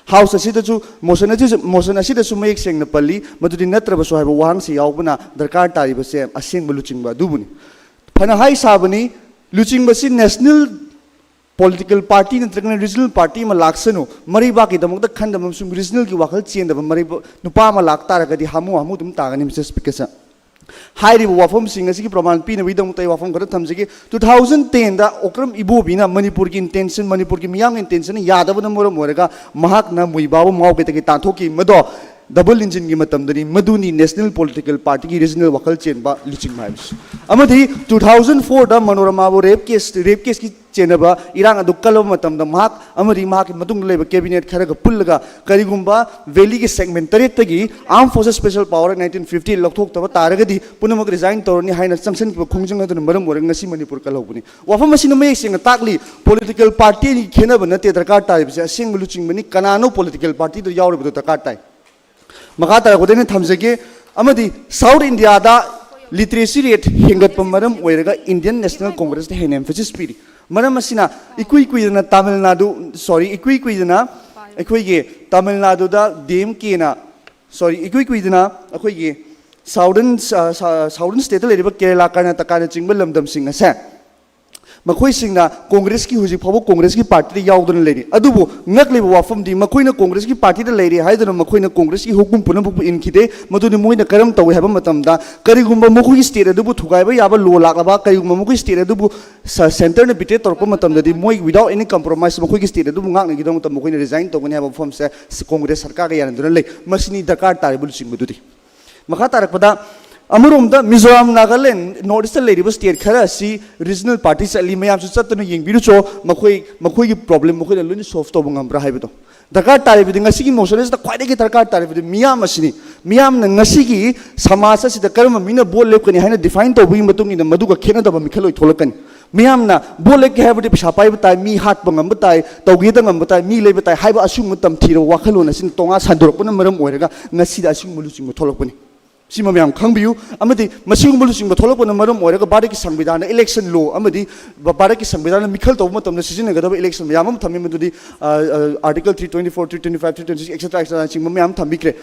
House ꯑꯁꯤꯗꯁꯨ motion ꯑꯁꯤꯁꯨ, motion ꯑꯁꯤꯗꯁꯨ ꯃꯌꯦꯛ ꯁꯦꯡꯅ ꯄꯜꯂꯤ, ꯃꯗꯨꯗꯤ "ꯅꯠꯇ꯭ꯔꯕꯁꯨ" ꯍꯥꯏꯕ ꯋꯥꯍꯪꯁꯤ ꯌꯥꯎꯕꯅ ꯗꯔꯀꯥꯔ ꯇꯥꯔꯤꯕꯁꯦ ꯑꯁꯦꯡꯕ ꯂꯨꯆꯤꯡꯕ ꯑꯗꯨꯕꯨꯅꯤ꯫ ꯐꯅ ꯍꯥꯏ ꯁꯥꯕꯅꯤ, ꯂꯨꯆꯤꯡꯕꯁꯤ national political party ꯅꯠꯇ꯭ꯔꯒꯅ regional party ꯑꯃ ꯂꯥꯛꯁꯅꯨ, ꯃꯔꯩꯕꯥꯛꯀꯤꯗꯃꯛꯇ ꯈꯟꯗꯕ ꯑꯃꯁꯨꯡ regionalꯒꯤ ꯋꯥꯈꯜ ꯆꯦꯟꯗꯕ ꯃꯔꯩꯕꯥꯛ ꯅꯨꯄꯥ ꯑꯃ ꯂꯥꯛꯇꯥꯔꯒꯗꯤ ꯍꯥꯃꯨ ꯍꯥꯃꯨ ꯑꯗꯨꯝ ꯇꯥꯒꯅꯤ, Mister Speaker sir꯫ ꯍꯥꯏꯔꯤꯕ ꯋꯥꯐꯝꯁꯤꯡ ꯑꯁꯤꯒꯤ ꯄ꯭ꯔꯃꯥꯟ ꯄꯤꯅꯕꯒꯤꯗꯃꯛꯇ ꯑꯩ ꯋꯥꯐꯝ ꯈꯔ ꯊꯝꯖꯒꯦ꯫ Two thousand tenꯗ ꯑꯣꯀ꯭ꯔꯝ ꯏꯕꯣꯕꯤꯅ ꯃꯅꯤꯄꯨꯔꯒꯤ intention, ꯃꯅꯤꯄꯨꯔꯒꯤ ꯃꯤꯌꯥꯝꯒꯤ intention ꯌꯥꯗꯕꯅ ꯃꯔꯝ ꯑꯣꯏꯔꯒ ꯃꯍꯥꯛꯅ ꯃꯨꯏꯕꯥꯕꯨ ꯃꯥꯎꯒꯦꯗꯒꯤ ꯇꯥꯟꯊꯣꯛꯈꯤ꯫ ꯃꯗꯣ double engineꯒꯤ ꯃꯇꯝꯗꯅꯤ꯫ ꯃꯗꯨꯅꯤ national political partyꯒꯤ regional ꯋꯥꯈꯜ ꯆꯦꯟꯕ ꯂꯨꯆꯤꯡꯕ ꯍꯥꯏꯕꯁꯤ꯫ ꯑꯃꯗꯤ two thousand fourꯗ ꯃꯅꯣꯔꯃꯥꯕꯨ rape case, rape caseꯀꯤ ꯆꯦꯟꯅꯕ ꯏꯔꯥꯡ ꯑꯗꯨ ꯀꯜꯂꯕ ꯃꯇꯝꯗ ꯃꯍꯥꯛ ꯑꯃꯗꯤ ꯃꯍꯥꯛꯀꯤ ꯃꯇꯨꯡꯗ ꯂꯩꯕ cabinet ꯈꯔꯒ ꯄꯨꯜꯂꯒ ꯀꯔꯤꯒꯨꯝꯕ valleyꯒꯤ segment ꯇꯔꯦꯠꯇꯒꯤ Armed Forces Special Power Act nineteen fifty ꯂꯧꯊꯣꯛꯇꯕ ꯇꯥꯔꯒꯗꯤ ꯄꯨꯝꯅꯃꯛ resign ꯇꯧꯔꯅꯤ ꯍꯥꯏꯅ ꯆꯪꯁꯤꯟꯈꯤꯕ ꯈꯣꯡꯖꯪ ꯑꯗꯨꯅ ꯃꯔꯝ ꯑꯣꯏꯔꯒ ꯉꯁꯤ ꯃꯅꯤꯄꯨꯔ ꯀꯜꯍꯧꯕꯅꯤ꯫ ꯋꯥꯐꯝ ꯑꯁꯤꯅ ꯃꯌꯦꯛ ꯁꯦꯡꯅ ꯇꯥꯛꯂꯤ, political party ꯑꯅꯤꯒꯤ ꯈꯦꯠꯅꯕ ꯅꯠꯇꯦ ꯗꯔꯀꯥꯔ ꯇꯥꯔꯤꯕꯁꯦ, ꯑꯁꯦꯡꯕ ꯂꯨꯆꯤꯡꯕꯅꯤ, ꯀꯅꯥꯅꯣ political partyꯗ ꯌꯥꯎꯔꯤꯕꯗꯣ ꯗꯔꯀꯥꯔ ꯇꯥꯏ꯫ ꯃꯈꯥ ꯇꯥꯔꯛꯄꯗ ꯑꯩꯅ ꯊꯝꯖꯒꯦ, ꯑꯃꯗꯤ South Indiaꯗ literacy rate ꯍꯦꯟꯒꯠꯄ ꯃꯔꯝ ꯑꯣꯏꯔꯒ Indian National Congressꯇ ꯍꯦꯟꯅ emphasis ꯄꯤꯔꯤ꯫ ꯃꯔꯝ ꯑꯁꯤꯅ ꯏꯀꯨꯏ ꯀꯨꯏꯗꯅ ꯇꯥꯃꯤꯜ ꯅꯥꯗꯨ, sorry, ꯏꯀꯨꯏ ꯀꯨꯏꯗꯅ ꯑꯩꯈꯣꯏꯒꯤ ꯇꯥꯃꯤꯜ ꯅꯥꯗꯨꯗ DMKꯅ, sorry, ꯏꯀꯨꯏ ꯀꯨꯏꯗꯅ ꯑꯩꯈꯣꯏꯒꯤ southern, ꯁ-, ꯁ-, southern stateꯇ ꯂꯩꯔꯤꯕ ꯀꯦꯔꯂꯥ, ꯀꯔꯅꯥꯇꯀꯥꯅꯆꯤꯡꯕ ꯂꯝꯗꯝꯁꯤꯡ ꯑꯁꯦ ꯃꯈꯣꯏꯁꯤꯡꯅ ꯀꯣꯡꯒ꯭ꯔꯦꯁꯀꯤ, ꯍꯧꯖꯤꯛ ꯐꯥꯎꯕ ꯀꯣꯡꯒ꯭ꯔꯦꯁꯀꯤ ꯄꯥꯔꯇꯤꯗ ꯌꯥꯎꯗꯨꯅ ꯂꯩꯔꯤ꯫ ꯑꯗꯨꯕꯨ ꯉꯛꯂꯤꯕ ꯋꯥꯐꯝꯗꯤ, ꯃꯈꯣꯏꯅ ꯀꯣꯡꯒ꯭ꯔꯦꯁꯀꯤ ꯄꯥꯔꯇꯤꯗ ꯂꯩꯔꯤ ꯍꯥꯏꯗꯨꯅ ꯃꯈꯣꯏꯅ ꯀꯣꯡꯒ꯭ꯔꯦꯁꯀꯤ ꯍꯨꯀꯨꯝ ꯄꯨꯝꯅꯃꯛꯄꯨ ꯏꯟꯈꯤꯗꯦ꯫ ꯃꯗꯨꯗꯤ ꯃꯣꯏꯅ ꯀꯔꯝ ꯇꯧꯏ ꯍꯥꯏꯕ ꯃꯇꯝꯗ, ꯀꯔꯤꯒꯨꯝꯕ ꯃꯈꯣꯏꯒꯤ ꯁ꯭ꯇꯦꯠ ꯑꯗꯨꯕꯨ ꯊꯨꯒꯥꯏꯕ ꯌꯥꯕ ꯂꯣ ꯂꯥꯛꯂꯕ, ꯀꯔꯤꯒꯨꯝꯕ ꯃꯈꯣꯏꯒꯤ ꯁ꯭ꯇꯦꯠ ꯑꯗꯨꯕꯨ ꯁ-, ꯁꯦꯟꯇꯔꯅ ꯕꯤꯇ꯭ꯔꯦ ꯇꯧꯔꯛꯄ ꯃꯇꯝꯗꯗꯤ, ꯃꯣꯏ without any compromise ꯃꯈꯣꯏꯒꯤ ꯁ꯭ꯇꯦꯠ ꯑꯗꯨꯕꯨ ꯉꯥꯛꯅꯈꯤꯗꯃꯛꯇ ꯃꯈꯣꯏꯅ ꯔꯤꯖꯥꯏꯟ ꯇꯧꯒꯅꯤ ꯍꯥꯏꯕ ꯋꯥꯐꯝꯁꯦ ꯀꯣꯡꯒ꯭ꯔꯦꯁ ꯁꯔꯀꯥꯔꯒ ꯌꯥꯅꯗꯨꯅ ꯂꯩ꯫ ꯃꯁꯤꯅꯤ ꯗꯔꯀꯥꯔ ꯇꯥꯔꯤꯕ ꯂꯨꯆꯤꯡꯕꯗꯨꯗꯤ꯫ ꯃꯈꯥ ꯇꯥꯔꯛꯄꯗ, ꯑꯃꯔꯣꯝꯗ ꯃꯤꯖꯣꯔꯥꯝ, ꯅꯥꯒꯥꯂꯦꯟ, ꯅꯣꯔꯠ ꯏꯁꯇ ꯂꯩꯔꯤꯕ ꯁ꯭ꯇꯦꯠ ꯈꯔ ꯑꯁꯤ ꯔꯤꯖꯅꯦꯜ ꯄꯥꯔꯇꯤ ꯆꯠꯂꯤ, ꯃꯌꯥꯝꯁꯨ ꯆꯠꯇꯨꯅ ꯌꯦꯡꯕꯤꯔꯨꯆꯣ, ꯃꯈꯣꯏ, ꯃꯈꯣꯏꯒꯤ ꯄ꯭ꯔꯣꯕ꯭ꯂꯦꯝ ꯃꯈꯣꯏꯅ ꯂꯣꯏꯅ ꯁꯣꯜꯚ ꯇꯧꯕ ꯉꯝꯕ꯭ꯔꯥ ꯍꯥꯏꯕꯗꯣ꯫ ꯗꯔꯀꯥꯔ ꯇꯥꯔꯤꯕꯗꯤ, ꯉꯁꯤꯒꯤ ꯃꯣꯁꯟ ꯑꯁꯤꯗ ꯈ꯭ꯋꯥꯏꯗꯒꯤ ꯗꯔꯀꯥꯔ ꯇꯥꯔꯤꯕꯗꯤ ꯃꯤꯌꯥꯝ ꯑꯁꯤꯅꯤ꯫ ꯃꯤꯌꯥꯝꯅ ꯉꯁꯤꯒꯤ ꯁꯃꯥꯖ ꯑꯁꯤꯗ ꯀꯔꯝꯕ ꯃꯤꯅ ꯚꯣꯠ ꯂꯦꯞꯀꯅꯤ ꯍꯥꯏꯅ ꯗꯤꯐꯥꯏꯟ ꯇꯧꯕꯒꯤ ꯃꯇꯨꯡ ꯏꯟꯅ ꯃꯗꯨꯒ ꯈꯦꯠꯅꯗꯕ ꯃꯤꯈꯜ ꯑꯣꯏ ꯊꯣꯛꯂꯛꯀꯅꯤ꯫ ꯃꯤꯌꯥꯝꯅ ꯚꯣꯠ ꯂꯦꯞꯀꯦ ꯍꯥꯏꯕꯗꯤ ꯄꯩꯁꯥ ꯄꯥꯏꯕ ꯇꯥꯏ, ꯃꯤ ꯍꯥꯠꯄ ꯉꯝꯕ ꯇꯥꯏ, ꯇꯧꯒꯦꯗ ꯉꯝꯕ ꯇꯥꯏ, ꯃꯤ ꯂꯩꯕ ꯇꯥꯏ ꯍꯥꯏꯕ ꯑꯁꯤꯒꯨꯝꯕ ꯇꯝꯊꯤꯔꯕ ꯋꯥꯈꯜꯂꯣꯟ ꯑꯁꯤꯅ ꯇꯣꯉꯥꯟ ꯁꯟꯗꯣꯔꯛꯄꯅ ꯃꯔꯝ ꯑꯣꯏꯔꯒ ꯉꯁꯤꯗ ꯑꯁꯤꯒꯨꯝꯕ ꯂꯨꯆꯤꯡꯕ ꯊꯣꯛꯂꯛꯄꯅꯤ꯫ ꯁꯤꯃ ꯃꯌꯥꯝ ꯈꯪꯕꯤꯌꯨ꯫ ꯑꯃꯗꯤ ꯃꯁꯤꯒꯨꯝꯕ ꯂꯨꯆꯤꯡꯕ ꯊꯣꯛꯂꯛꯄꯅ ꯃꯔꯝ ꯑꯣꯏꯔꯒ ꯚꯥꯔꯠꯀꯤ ꯁꯪꯕꯤꯙꯥꯟꯗ election law ꯑꯃꯗꯤ ꯚꯥꯔꯠꯀꯤ ꯁꯪꯕꯤꯙꯥꯟꯗ ꯃꯤꯈꯜ ꯇꯧꯕ ꯃꯇꯝꯗ ꯁꯤꯖꯤꯟꯅꯒꯗꯕ election ꯃꯌꯥꯝ ꯑꯃ ꯊꯝꯃꯤ, ꯃꯗꯨꯗꯤ, ꯑ, ꯑ, Article three twenty-four, three twenty-five, three twenty-six, et cetera, et cetera ꯅꯆꯤꯡꯕ ꯃꯌꯥꯝ ꯊꯝꯕꯤꯈ꯭ꯔꯦ꯫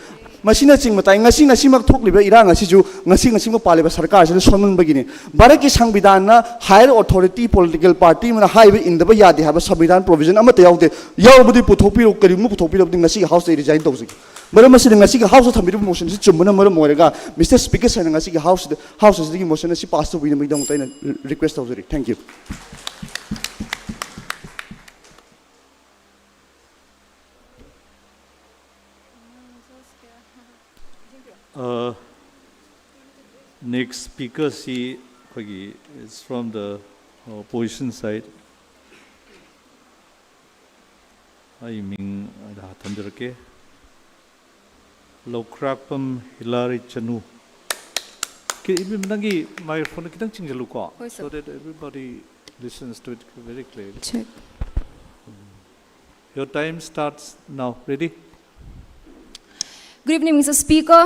ꯃꯁꯤꯅꯆꯤꯡꯕ ꯇꯥꯏ꯫ ꯉꯁꯤ, ꯉꯁꯤꯃꯛ ꯊꯣꯛꯂꯤꯕ ꯏꯔꯥꯡ ꯑꯁꯤꯁꯨ ꯉꯁꯤ, ꯉꯁꯤꯃꯛ ꯄꯥꯜꯂꯤꯕ ꯁꯔꯀꯥꯔꯁꯤꯅ ꯁꯣꯟꯃꯟꯕꯒꯤꯅꯤ꯫ ꯚꯥꯔꯠꯀꯤ ꯁꯪꯕꯤꯙꯥꯟꯅ higher authority political party ꯑꯃꯅ ꯍꯥꯏꯕ ꯏꯟꯗꯕ ꯌꯥꯗꯦ ꯍꯥꯏꯕ ꯁꯪꯕꯤꯙꯥꯟ provision ꯑꯃꯠꯇ ꯌꯥꯎꯗꯦ꯫ ꯌꯥꯎꯔꯕꯗꯤ ꯄꯨꯊꯣꯛꯄꯤꯔꯛꯎ, ꯀꯔꯤꯒꯨꯝꯕ ꯄꯨꯊꯣꯛꯄꯤꯔꯕꯗꯤ ꯉꯁꯤꯒꯤ House ꯇ resign ꯇꯧꯖꯒꯦ꯫ ꯃꯔꯝ ꯑꯁꯤꯅ ꯉꯁꯤꯒꯤ House ꯇ ꯊꯝꯕꯤꯔꯤꯕ motion ꯑꯁꯤ ꯆꯨꯝꯕꯅ ꯃꯔꯝ ꯑꯣꯏꯔꯒ, Mister Speaker sir ꯅ ꯉꯁꯤꯒꯤ House ꯁꯤꯗ, House ꯑꯁꯤꯗꯒꯤ motion ꯑꯁꯤ pass ꯇꯧꯕꯤꯅꯕꯒꯤꯗꯃꯛꯇ ꯑꯩꯅ request ꯇꯧꯖꯔꯤ꯫ Thank you꯫ Uh, next speaker ꯁꯤ ꯑꯩꯈꯣꯏꯒꯤ, it's from the opposition side. ꯑꯩ ꯃꯤꯡ ꯑꯗ ꯊꯝꯖꯔꯛꯀꯦ꯫ ꯂꯧꯈ꯭ꯔꯥꯛꯄꯝ ꯍꯤꯂꯥꯔꯤ ꯆꯅꯨ꯫ ꯀꯤ-, ꯏꯕꯦꯝ, ꯅꯪꯒꯤ microphone ꯈꯤꯇꯪ ꯆꯤꯡꯁꯤꯜꯂꯨꯀꯣ꯫ ꯍꯣꯏ, sir. So that everybody listens to it very clearly. Check. Your time starts now. Ready? Good evening, Mister Speaker,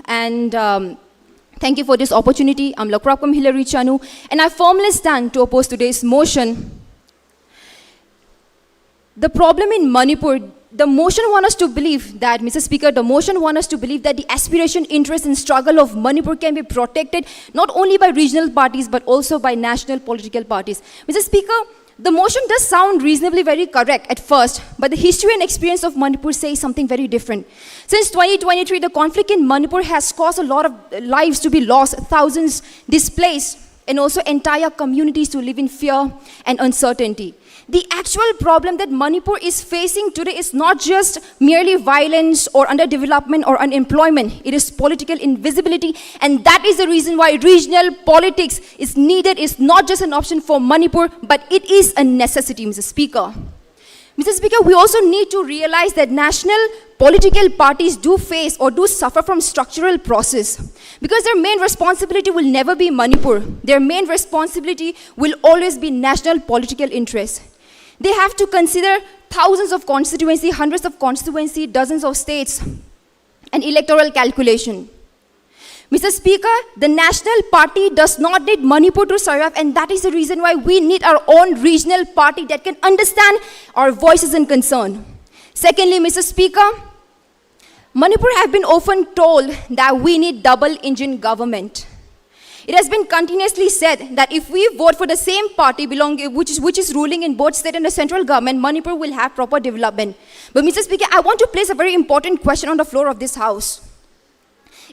and um, thank you for this opportunity. I'm Lakrapkam Hilary Chanu, and I firmly stand to oppose today's motion. The problem in Manipur The motion wants us to believe that, Mister Speaker, the motion wants us to believe that the aspiration, interest, and struggle of Manipur can be protected not only by regional parties but also by national political parties. Mister Speaker, the motion does sound reasonably very correct at first, but the history and experience of Manipur say something very different. Since twenty twenty-three, the conflict in Manipur has caused a lot of lives to be lost, thousands displaced, and also entire communities to live in fear and uncertainty. The actual problem that Manipur is facing today is not just merely violence or underdevelopment or unemployment. It is political invisibility, and that is the reason why regional politics is needed. It's not just an option for Manipur, but it is a necessity, Mister Speaker. Mister Speaker, we also need to realize that national political parties do face or do suffer from structural process because their main responsibility will never be Manipur. Their main responsibility will always be national political interest. They have to consider thousands of constituency, hundreds of constituency, dozens of states, and electoral calculation. Mister Speaker, the National Party does not need Manipur to survive, and that is the reason why we need our own regional party that can understand our voices and concern. Secondly, Mister Speaker, Manipur have been often told that we need double engine government. It has been continuously said that if we vote for the same party belong, which, is, which is ruling in both state and the central government, Manipur will have proper development. But Mister Speaker, I want to place a very important question on the floor of this house.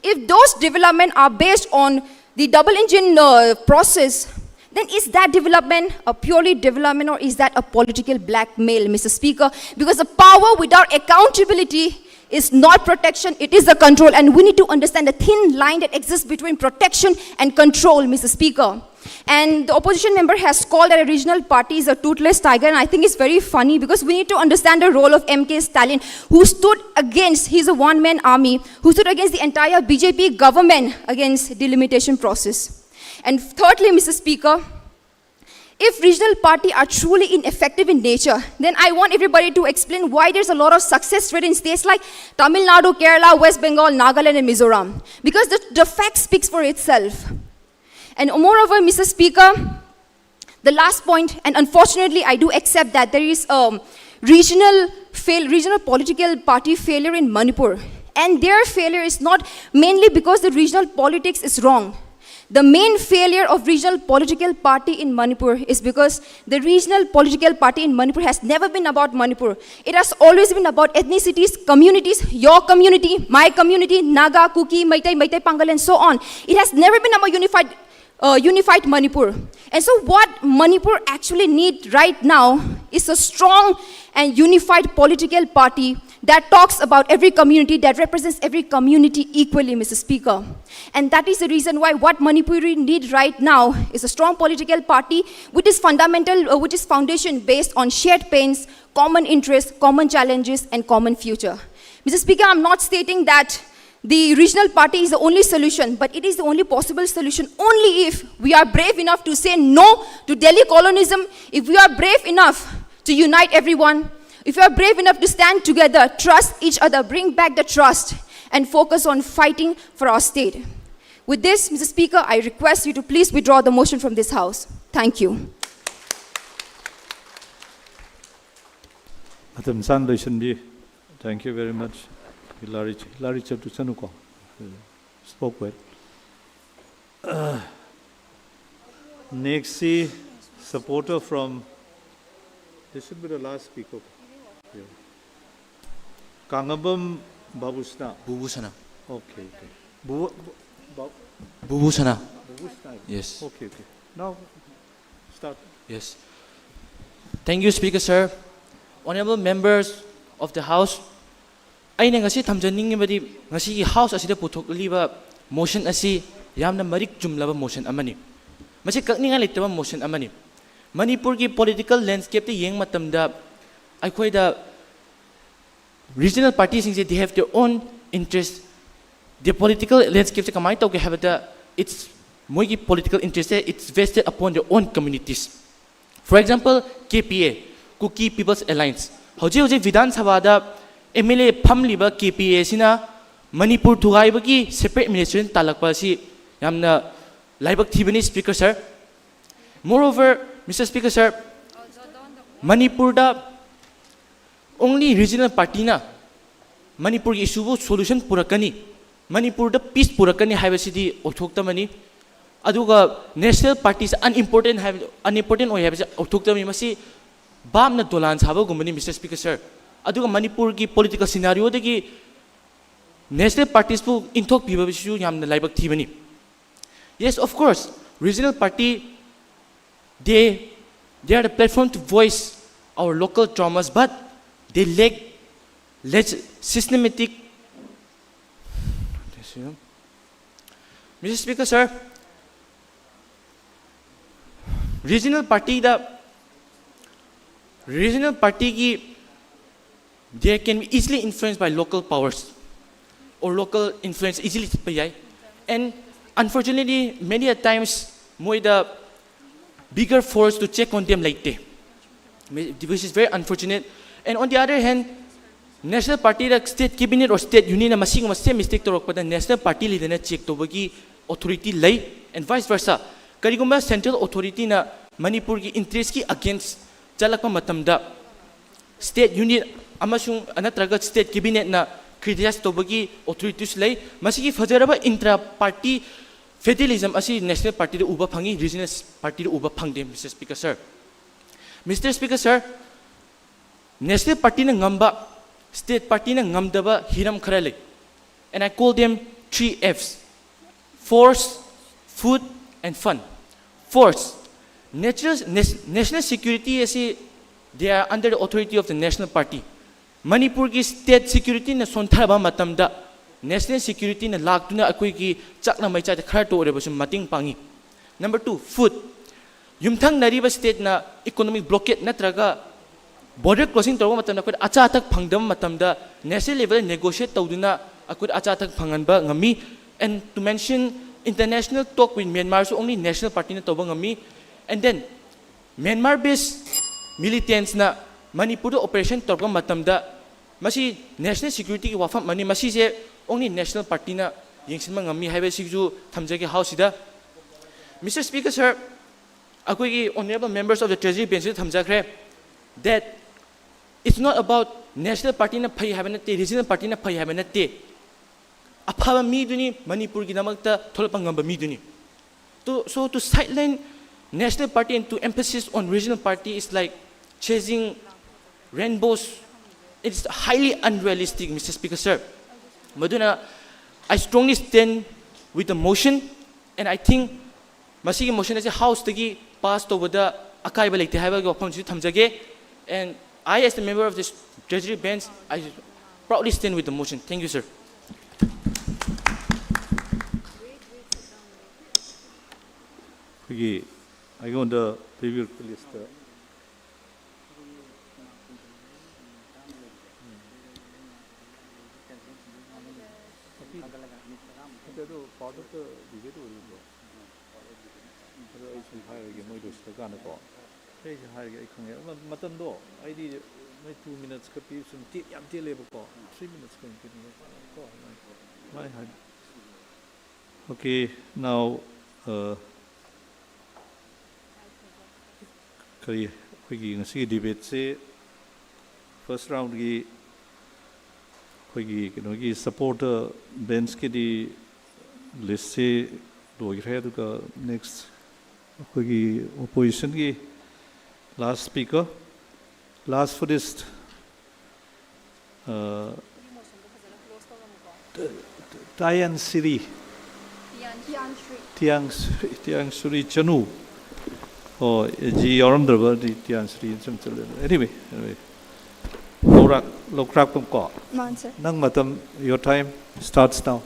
If those development are based on the double engine uh, process, then is that development a purely development or is that a political blackmail, Mister Speaker? Because the power without accountability is not protection, it is the control. And we need to understand the thin line that exists between protection and control, Mister Speaker. And the opposition member has called that a regional party is a toothless tiger, and I think it's very funny because we need to understand the role of M K Stalin, who stood against, he's a one-man army, who stood against the entire B J P government against delimitation process. And thirdly, Mister Speaker, if regional party are truly ineffective in nature, then I want everybody to explain why there's a lot of success rate in states like Tamil Nadu, Kerala, West Bengal, Nagaland, and Mizoram. Because the, the fact speaks for itself. And moreover, Mister Speaker, the last point, and unfortunately, I do accept that there is um, regional fail, regional political party failure in Manipur. And their failure is not mainly because the regional politics is wrong. The main failure of regional political party in Manipur is because the regional political party in Manipur has never been about Manipur. It has always been about ethnicities, communities, your community, my community, Naga, Kuki, Meitei, Meitei Pangal, and so on. It has never been about unified, uh, unified Manipur. And so, what Manipur actually need right now is a strong and unified political party that talks about every community, that represents every community equally, Mister Speaker. And that is the reason why what Manipuri need right now is a strong political party which is fundamental, uh, which is foundation based on shared pains, common interests, common challenges, and common future. Mister Speaker, I'm not stating that the regional party is the only solution, but it is the only possible solution only if we are brave enough to say no to Delhi colonism, if we are brave enough to unite everyone, if we are brave enough to stand together, trust each other, bring back the trust, and focus on fighting for our state. With this, Mister Speaker, I request you to please withdraw the motion from this House. Thank you. ꯃꯇꯝ ꯆꯥꯅ ꯂꯣꯏꯁꯤꯟꯕꯤ꯫ Thank you very much. ꯍꯤꯂꯥꯔꯤ, ꯍꯤꯂꯥꯔꯤ ꯆꯠꯇꯨ ꯆꯠꯅꯨꯀꯣ꯫ Spoke well. Next, supporter from, this should be the last speaker. Yeah. Kangabam Babusna. Bubusana. Okay, okay. Bu, bu, Bubusana. Babusna. Yes. Okay, okay. Now, start. Yes. Thank you, Speaker, sir. Honorable members of the House, ꯑꯩꯅ ꯉꯁꯤ ꯊꯝꯖꯅꯤꯡꯉꯤꯕꯗꯤ ꯉꯁꯤꯒꯤ House ꯑꯁꯤꯗ ꯄꯨꯊꯣꯛꯂꯤꯕ motion ꯑꯁꯤ ꯌꯥꯝꯅ ꯃꯔꯤꯛ ꯆꯨꯝꯂꯕ motion ꯑꯃꯅꯤ꯫ ꯃꯁꯤ ꯀꯛꯅꯤꯡꯉꯥꯏ ꯂꯩꯇꯕ motion ꯑꯃꯅꯤ꯫ ꯃꯅꯤꯄꯨꯔꯒꯤ political landscapeꯇ ꯌꯦꯡꯕ ꯃꯇꯝꯗ ꯑꯩꯈꯣꯏꯗ regional partyꯁꯤꯡꯁꯦ, they have their own interest. The political landscapeꯁꯦ ꯀꯃꯥꯏꯅ ꯇꯧꯒꯦ ꯍꯥꯏꯕꯗ, it's, ꯃꯣꯏꯒꯤ political interest it's vested upon their own communities. For example, K P A, Kuki People's Alliance. ꯍꯧꯖꯤꯛ ꯍꯧꯖꯤꯛ ꯕꯤꯙꯥꯟ ꯁꯚꯥꯗ M L A ꯐꯝꯂꯤꯕ K P A ꯑꯁꯤꯅ ꯃꯅꯤꯄꯨꯔ ꯊꯨꯒꯥꯏꯕꯒꯤ separate administration ꯇꯥꯜꯂꯛꯄ ꯑꯁꯤ ꯌꯥꯝꯅ ꯂꯥꯏꯕꯛ ꯊꯤꯕꯅꯤ, Speaker sir. Moreover, Mister Speaker sir, ꯃꯅꯤꯄꯨꯔꯗ Only regional partyꯅ ꯃꯅꯤꯄꯨꯔꯒꯤ issueꯕꯨ solution ꯄꯨꯔꯛꯀꯅꯤ, ꯃꯅꯤꯄꯨꯔꯗ peace ꯄꯨꯔꯛꯀꯅꯤ ꯍꯥꯏꯕꯁꯤꯗꯤ ꯑꯣꯏꯊꯣꯛꯇꯕꯅꯤ꯫ ꯑꯗꯨꯒ national partyꯁꯦ unimportant ꯍꯥꯏꯕ, unimportant ꯑꯣꯏ ꯍꯥꯏꯕꯁꯦ ꯑꯣꯏꯊꯣꯛꯇꯕꯅꯤ꯫ ꯃꯁꯤ ꯚꯥꯞꯅ ꯗꯣꯂꯥꯟ ꯁꯥꯕꯒꯨꯝꯕꯅꯤ, Mister Speaker Sir꯫ ꯑꯗꯨꯒ ꯃꯅꯤꯄꯨꯔꯒꯤ political scenarioꯗꯒꯤ national partiesꯕꯨ ꯏꯟꯊꯣꯛꯄꯤꯕꯁꯤꯁꯨ ꯌꯥꯝꯅ ꯂꯥꯏꯕꯛ ꯊꯤꯕꯅꯤ꯫ Yes, of course, regional party, they, they are the platform to voice our local traumas, but they lack leg-, systematic, Mister Speaker Sir, regional partyꯗ, regional partyꯒꯤ, they can be easily influenced by local powers or local influence easily ꯆꯠꯄ ꯌꯥꯏ꯫ And unfortunately, many a times ꯃꯣꯏꯗ bigger force to check on them ꯂꯩꯇꯦ, which is very unfortunate. And on the other hand, national partyꯗ state cabinet or state unionꯅ ꯃꯁꯤꯒꯨꯝꯕ same mistake ꯇꯧꯔꯛꯄꯗ national party leaderꯅ check ꯇꯧꯕꯒꯤ authority ꯂꯩ, and vice versa꯫ ꯀꯔꯤꯒꯨꯝꯕ central authorityꯅ ꯃꯅꯤꯄꯨꯔꯒꯤ interestꯀꯤ against ꯆꯠꯂꯛꯄ ꯃꯇꯝꯗ state unit ꯑꯃꯁꯨꯡ ꯅꯠꯇ꯭ꯔꯒ state cabinetꯅ criticize ꯇꯧꯕꯒꯤ authorityꯁꯨ ꯂꯩ꯫ ꯃꯁꯤꯒꯤ ꯐꯖꯔꯕ intra party federalism ꯑꯁꯤ national partyꯗ ꯎꯕ ꯐꯪꯉꯤ, regional partyꯗ ꯎꯕ ꯐꯪꯗꯦ, Mister Speaker Sir꯫ Mister Speaker Sir, national partyꯅ ꯉꯝꯕ, state partyꯅ ꯉꯝꯗꯕ ꯍꯤꯔꯝ ꯈꯔ ꯂꯩ꯫ And I call them three Fs: force, food, and fun. Force, natural, nas-, national security ꯑꯁꯤ, they are under the authority of the national party꯫ ꯃꯅꯤꯄꯨꯔꯒꯤ state securityꯅ ꯁꯣꯟꯊꯔꯕ ꯃꯇꯝꯗ national securityꯅ ꯂꯥꯛꯇꯨꯅ ꯑꯩꯈꯣꯏꯒꯤ ꯆꯥꯛꯅ ꯃꯩꯆꯥꯛꯇ ꯈꯔꯇ ꯑꯣꯏꯔꯕꯁꯨ ꯃꯇꯦꯡ ꯄꯥꯡꯉꯤ꯫ Number two, food꯫ ꯌꯨꯝꯊꯪꯅꯔꯤꯕ stateꯅ economic blockade ꯅꯠꯇ꯭ꯔꯒ border crossing ꯇꯧꯔꯛꯄ ꯃꯇꯝꯗ ꯑꯩꯈꯣꯏꯗ ꯑꯆꯥ ꯑꯊꯛ ꯐꯪꯗꯕ ꯃꯇꯝꯗ national levelꯗ negotiate ꯇꯧꯗꯨꯅ ꯑꯩꯈꯣꯏꯗ ꯑꯆꯥ ꯑꯊꯛ ꯐꯪꯍꯟꯕ ꯉꯝꯃꯤ꯫ And to mention, international talk with Myanmarꯁꯨ only national partyꯅ ꯇꯧꯕ ꯉꯝꯃꯤ꯫ And then Myanmar based militantsꯅ ꯃꯅꯤꯄꯨꯔꯗ operation ꯇꯧꯔꯛꯄ ꯃꯇꯝꯗ ꯃꯁꯤ national securityꯒꯤ ꯋꯥꯐꯝ ꯑꯃꯅꯤ, ꯃꯁꯤꯁꯦ only national partyꯅ ꯌꯦꯡꯁꯤꯟꯕ ꯉꯝꯃꯤ ꯍꯥꯏꯕꯁꯤꯁꯨ ꯊꯝꯖꯒꯦ Houseꯁꯤꯗ꯫ Mister Speaker Sir, ꯑꯩꯈꯣꯏꯒꯤ honourable members of the Treasury benchꯁꯤꯗ ꯊꯝꯖꯈ꯭ꯔꯦ that It's not about national party ꯅ ꯐꯩ ꯍꯥꯏꯕ ꯅꯠꯇꯦ, regional party ꯅ ꯐꯩ ꯍꯥꯏꯕ ꯅꯠꯇꯦ꯫ ꯑꯐꯕ ꯃꯤꯗꯨꯅꯤ, ꯃꯅꯤꯄꯨꯔꯒꯤꯗꯃꯛꯇ ꯊꯣꯛꯂꯛꯄ ꯉꯝꯕ ꯃꯤꯗꯨꯅꯤ꯫ To, so to sideline national party and to emphasis on regional party is like chasing rainbows. It's highly unrealistic, Mister Speaker, sir. ꯃꯗꯨꯅ I strongly stand with the motion, and I think ꯃꯁꯤꯒꯤ motion ꯑꯁꯤ House ꯇꯒꯤ pass ꯇꯧꯕꯗ ꯑꯀꯥꯏꯕ ꯂꯩꯇꯦ ꯍꯥꯏꯕꯒꯤ ꯋꯥꯐꯝꯁꯤꯁꯨ ꯊꯝꯖꯒꯦ꯫ And I, as the member of this Treasury Bench, I proudly stand with the motion. Thank you, sir. ꯑꯩꯈꯣꯏꯒꯤ ꯑꯩꯉꯣꯟꯗ ꯄꯤꯕꯤꯔꯛꯄ list ꯇ ꯅꯠꯇꯦ, ꯑꯗꯨ part of the debate ꯑꯣꯏꯔꯤꯕ꯭ꯔꯣ? ꯑꯗꯣ ꯑꯩ ꯁꯨꯝ ꯍꯥꯏꯔꯒꯦ, ꯃꯣꯏ ꯂꯣꯏꯁꯤꯜꯂꯀꯥꯟꯗꯀꯣ꯫ ꯑꯩꯁꯨ ꯍꯥꯏꯔꯒꯦ, ꯑꯩ ꯈꯪꯉꯦ꯫ ꯃ-, ꯃꯇꯝꯗꯣ ꯑꯩꯗꯤ ꯃꯣꯏ two minutes ꯈꯛ ꯄꯤ, ꯁꯨꯝ ꯇꯦ-, ꯌꯥꯝ ꯇꯦꯜꯂꯦꯕꯀꯣ꯫ Three minutes ꯀꯩ ꯄꯤꯅꯤꯡꯉꯦ ꯀꯣ, ꯃꯥꯏ, ꯃꯥꯏ ꯍꯥꯏ꯫ Okay, now, uh, ꯀꯔꯤ, ꯑꯩꯈꯣꯏꯒꯤ ꯉꯁꯤꯒꯤ debate ꯁꯦ first round ꯒꯤ ꯑꯩꯈꯣꯏꯒꯤ ꯀꯩꯅꯣꯒꯤ supporter bench ꯀꯤꯗꯤ list ꯁꯦ ꯂꯣꯏꯈ꯭ꯔꯦ, ꯑꯗꯨꯒ next ꯑꯩꯈꯣꯏꯒꯤ opposition ꯒꯤ last speaker, last for this, uh, ꯇꯥꯌꯥꯟꯁꯤꯔꯤ꯫ ꯇꯤꯌꯥꯟꯁ꯭ꯔꯤ꯫ ꯇꯤꯌꯥꯡꯁ꯭ꯔꯤ, ꯇꯤꯌꯥꯡꯁ꯭ꯔꯤ ꯆꯅꯨ꯫ ꯑꯣ, ꯖꯤ ꯌꯥꯎꯔꯝꯗ꯭ꯔꯕꯗꯤ ꯇꯤꯌꯥꯟꯁ꯭ꯔꯤ ꯁꯨꯝ ꯆꯠꯂꯦ꯫ Anyway, anyway. ꯂꯧꯔꯥꯛ-, ꯂꯧꯀ꯭ꯔꯥꯛꯄꯝ ꯀꯣ꯫ ꯃꯥꯅꯤ, sir. ꯅꯪ ꯃꯇꯝ, your time starts now.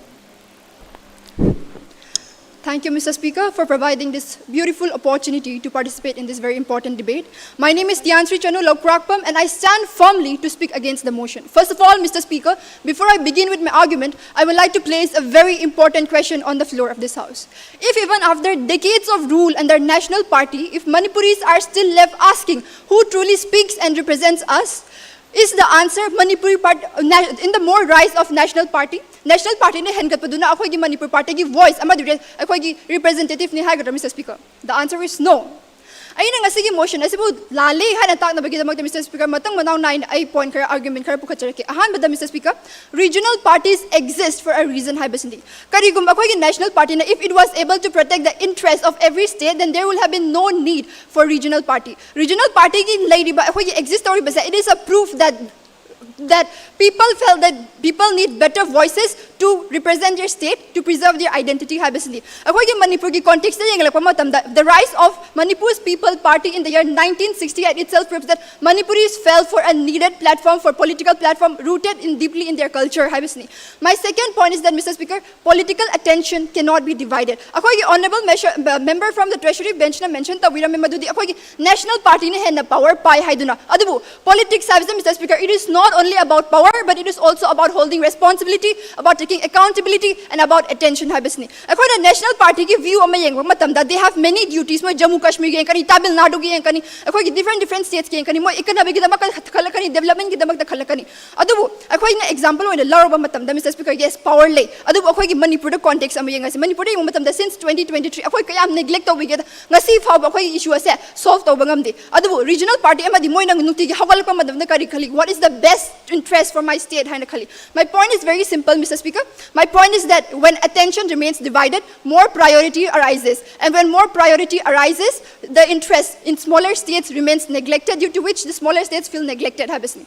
Thank you, Mister Speaker, for providing this beautiful opportunity to participate in this very important debate. My name is Tiansri Chanu Lokrakpam, and I stand firmly to speak against the motion. First of all, Mister Speaker, before I begin with my argument, I would like to place a very important question on the floor of this House. If even after decades of rule under national party, if Manipuris are still left asking who truly speaks and represents us, is the answer Manipuri part, na-, in the more rise of national party? National party ꯅ ꯍꯦꯟꯒꯠꯄꯗꯨꯅ ꯑꯩꯈꯣꯏꯒꯤ ꯃꯅꯤꯄꯨꯔ party ꯒꯤ voice ꯑꯃꯗꯤ re-, ꯑꯩꯈꯣꯏꯒꯤ representative ꯅꯤ ꯍꯥꯏꯒꯗ꯭ꯔꯥ, Mister Speaker? The answer is no. ꯑꯩꯅ ꯉꯁꯤꯒꯤ motion ꯑꯁꯤꯕꯨ ꯂꯥꯜꯂꯤ ꯍꯥꯏꯅ ꯇꯥꯛꯅꯕꯒꯤꯗꯃꯛꯇ, Mister Speaker, ꯃꯊꯪ ꯃꯅꯥꯎ ꯅꯥꯏꯅ ꯑꯩ point ꯈꯔ, argument ꯈꯔ ꯄꯨꯈꯠꯆꯔꯛꯀꯦ꯫ ꯑꯍꯥꯟꯕꯗ, Mister Speaker, regional parties exist for a reason ꯍꯥꯏꯕꯁꯤꯅꯤ꯫ ꯀꯔꯤꯒꯨꯝꯕ ꯑꯩꯈꯣꯏꯒꯤ national partyꯅ, if it was able to protect the interest of every state, then there will have been no need for regional party. Regional partyꯒꯤ ꯂꯩꯔꯤꯕ, ꯑꯩꯈꯣꯏꯒꯤ exist ꯇꯧꯔꯤꯕꯁꯦ, it is a proof that that people felt that people need better voices to represent their state, to preserve their identity ꯍꯥꯏꯕꯁꯤꯅꯤ꯫ ꯑꯩꯈꯣꯏꯒꯤ ꯃꯅꯤꯄꯨꯔꯒꯤ contextꯇ ꯌꯦꯡꯂꯛꯄ ꯃꯇꯝꯗ, the rise of Manipur's People Party in the year nineteen sixty-eight itself proves that Manipuris fell for a needed platform, for political platform rooted in, deeply in their culture ꯍꯥꯏꯕꯁꯤꯅꯤ꯫ My second point is that, Mister Speaker, political attention cannot be divided. ꯑꯩꯈꯣꯏꯒꯤ honourable measure, member from the treasury benchꯅ mention ꯇꯧꯕꯤꯔꯝꯃꯦ, ꯃꯗꯨꯗꯤ ꯑꯩꯈꯣꯏꯒꯤ national partyꯅ ꯍꯦꯟꯅ power ꯄꯥꯏ ꯍꯥꯏꯗꯨꯅ꯫ ꯑꯗꯨꯕꯨ politics ꯍꯥꯏꯕꯁꯦ, Mister Speaker, it is not only about power, but it is also about holding responsibility, about taking accountability, and about attention ꯍꯥꯏꯕꯁꯤꯅꯤ꯫ ꯑꯩꯈꯣꯏꯅ national partyꯒꯤ view ꯑꯃ ꯌꯦꯡꯕ ꯃꯇꯝꯗ, they have many duties. ꯃꯣꯏ ꯖꯝꯃꯨ ꯀꯥꯁꯃꯤꯔꯒꯤ ꯌꯦꯡꯀꯅꯤ, ꯇꯥꯃꯤꯜ ꯅꯥꯗꯨꯒꯤ ꯌꯦꯡꯀꯅꯤ, ꯑꯩꯈꯣꯏꯒꯤ different different statesꯀꯤ ꯌꯦꯡꯀꯅꯤ, ꯃꯣꯏ economyꯒꯤꯗꯃꯛꯇ ꯈꯜꯂꯛꯀꯅꯤ, developmentꯒꯤꯗꯃꯛꯇ ꯈꯜꯂꯛꯀꯅꯤ꯫ ꯑꯗꯨꯕꯨ ꯑꯩꯈꯣꯏꯅ example ꯑꯣꯏꯅ ꯂꯧꯔꯕ ꯃꯇꯝꯗ, Mister Speaker, yes, power ꯂꯩ, ꯑꯗꯨꯕꯨ ꯑꯩꯈꯣꯏꯒꯤ ꯃꯅꯤꯄꯨꯔꯗ context ꯑꯃ ꯌꯦꯡꯉꯁꯤ꯫ ꯃꯅꯤꯄꯨꯔꯗ ꯌꯦꯡꯕ ꯃꯇꯝꯗ, since twenty twenty-three ꯑꯩꯈꯣꯏ ꯀꯌꯥꯝ neglect ꯇꯧꯕꯤꯒꯦꯗ, ꯉꯁꯤ ꯐꯥꯎꯕ ꯑꯩꯈꯣꯏꯒꯤ issue ꯑꯁꯦ solve ꯇꯧꯕ ꯉꯝꯗꯦ꯫ ꯑꯗꯨꯕꯨ regional party ꯑꯃꯗꯤ ꯃꯣꯏꯅ ꯅꯨꯡꯇꯤꯒꯤ ꯍꯧꯒꯠꯂꯛꯄ ꯃꯇꯝꯗ ꯀꯔꯤ ꯈꯜꯂꯤ? What is the best interest for my state ꯍꯥꯏꯅ ꯈꯜꯂꯤ꯫ My point is very simple, Mister Speaker. My point is that when attention remains divided, more priority arises. And when more priority arises, the interest in smaller states remains neglected, due to which the smaller states feel neglected ꯍꯥꯏꯕꯁꯤꯅꯤ꯫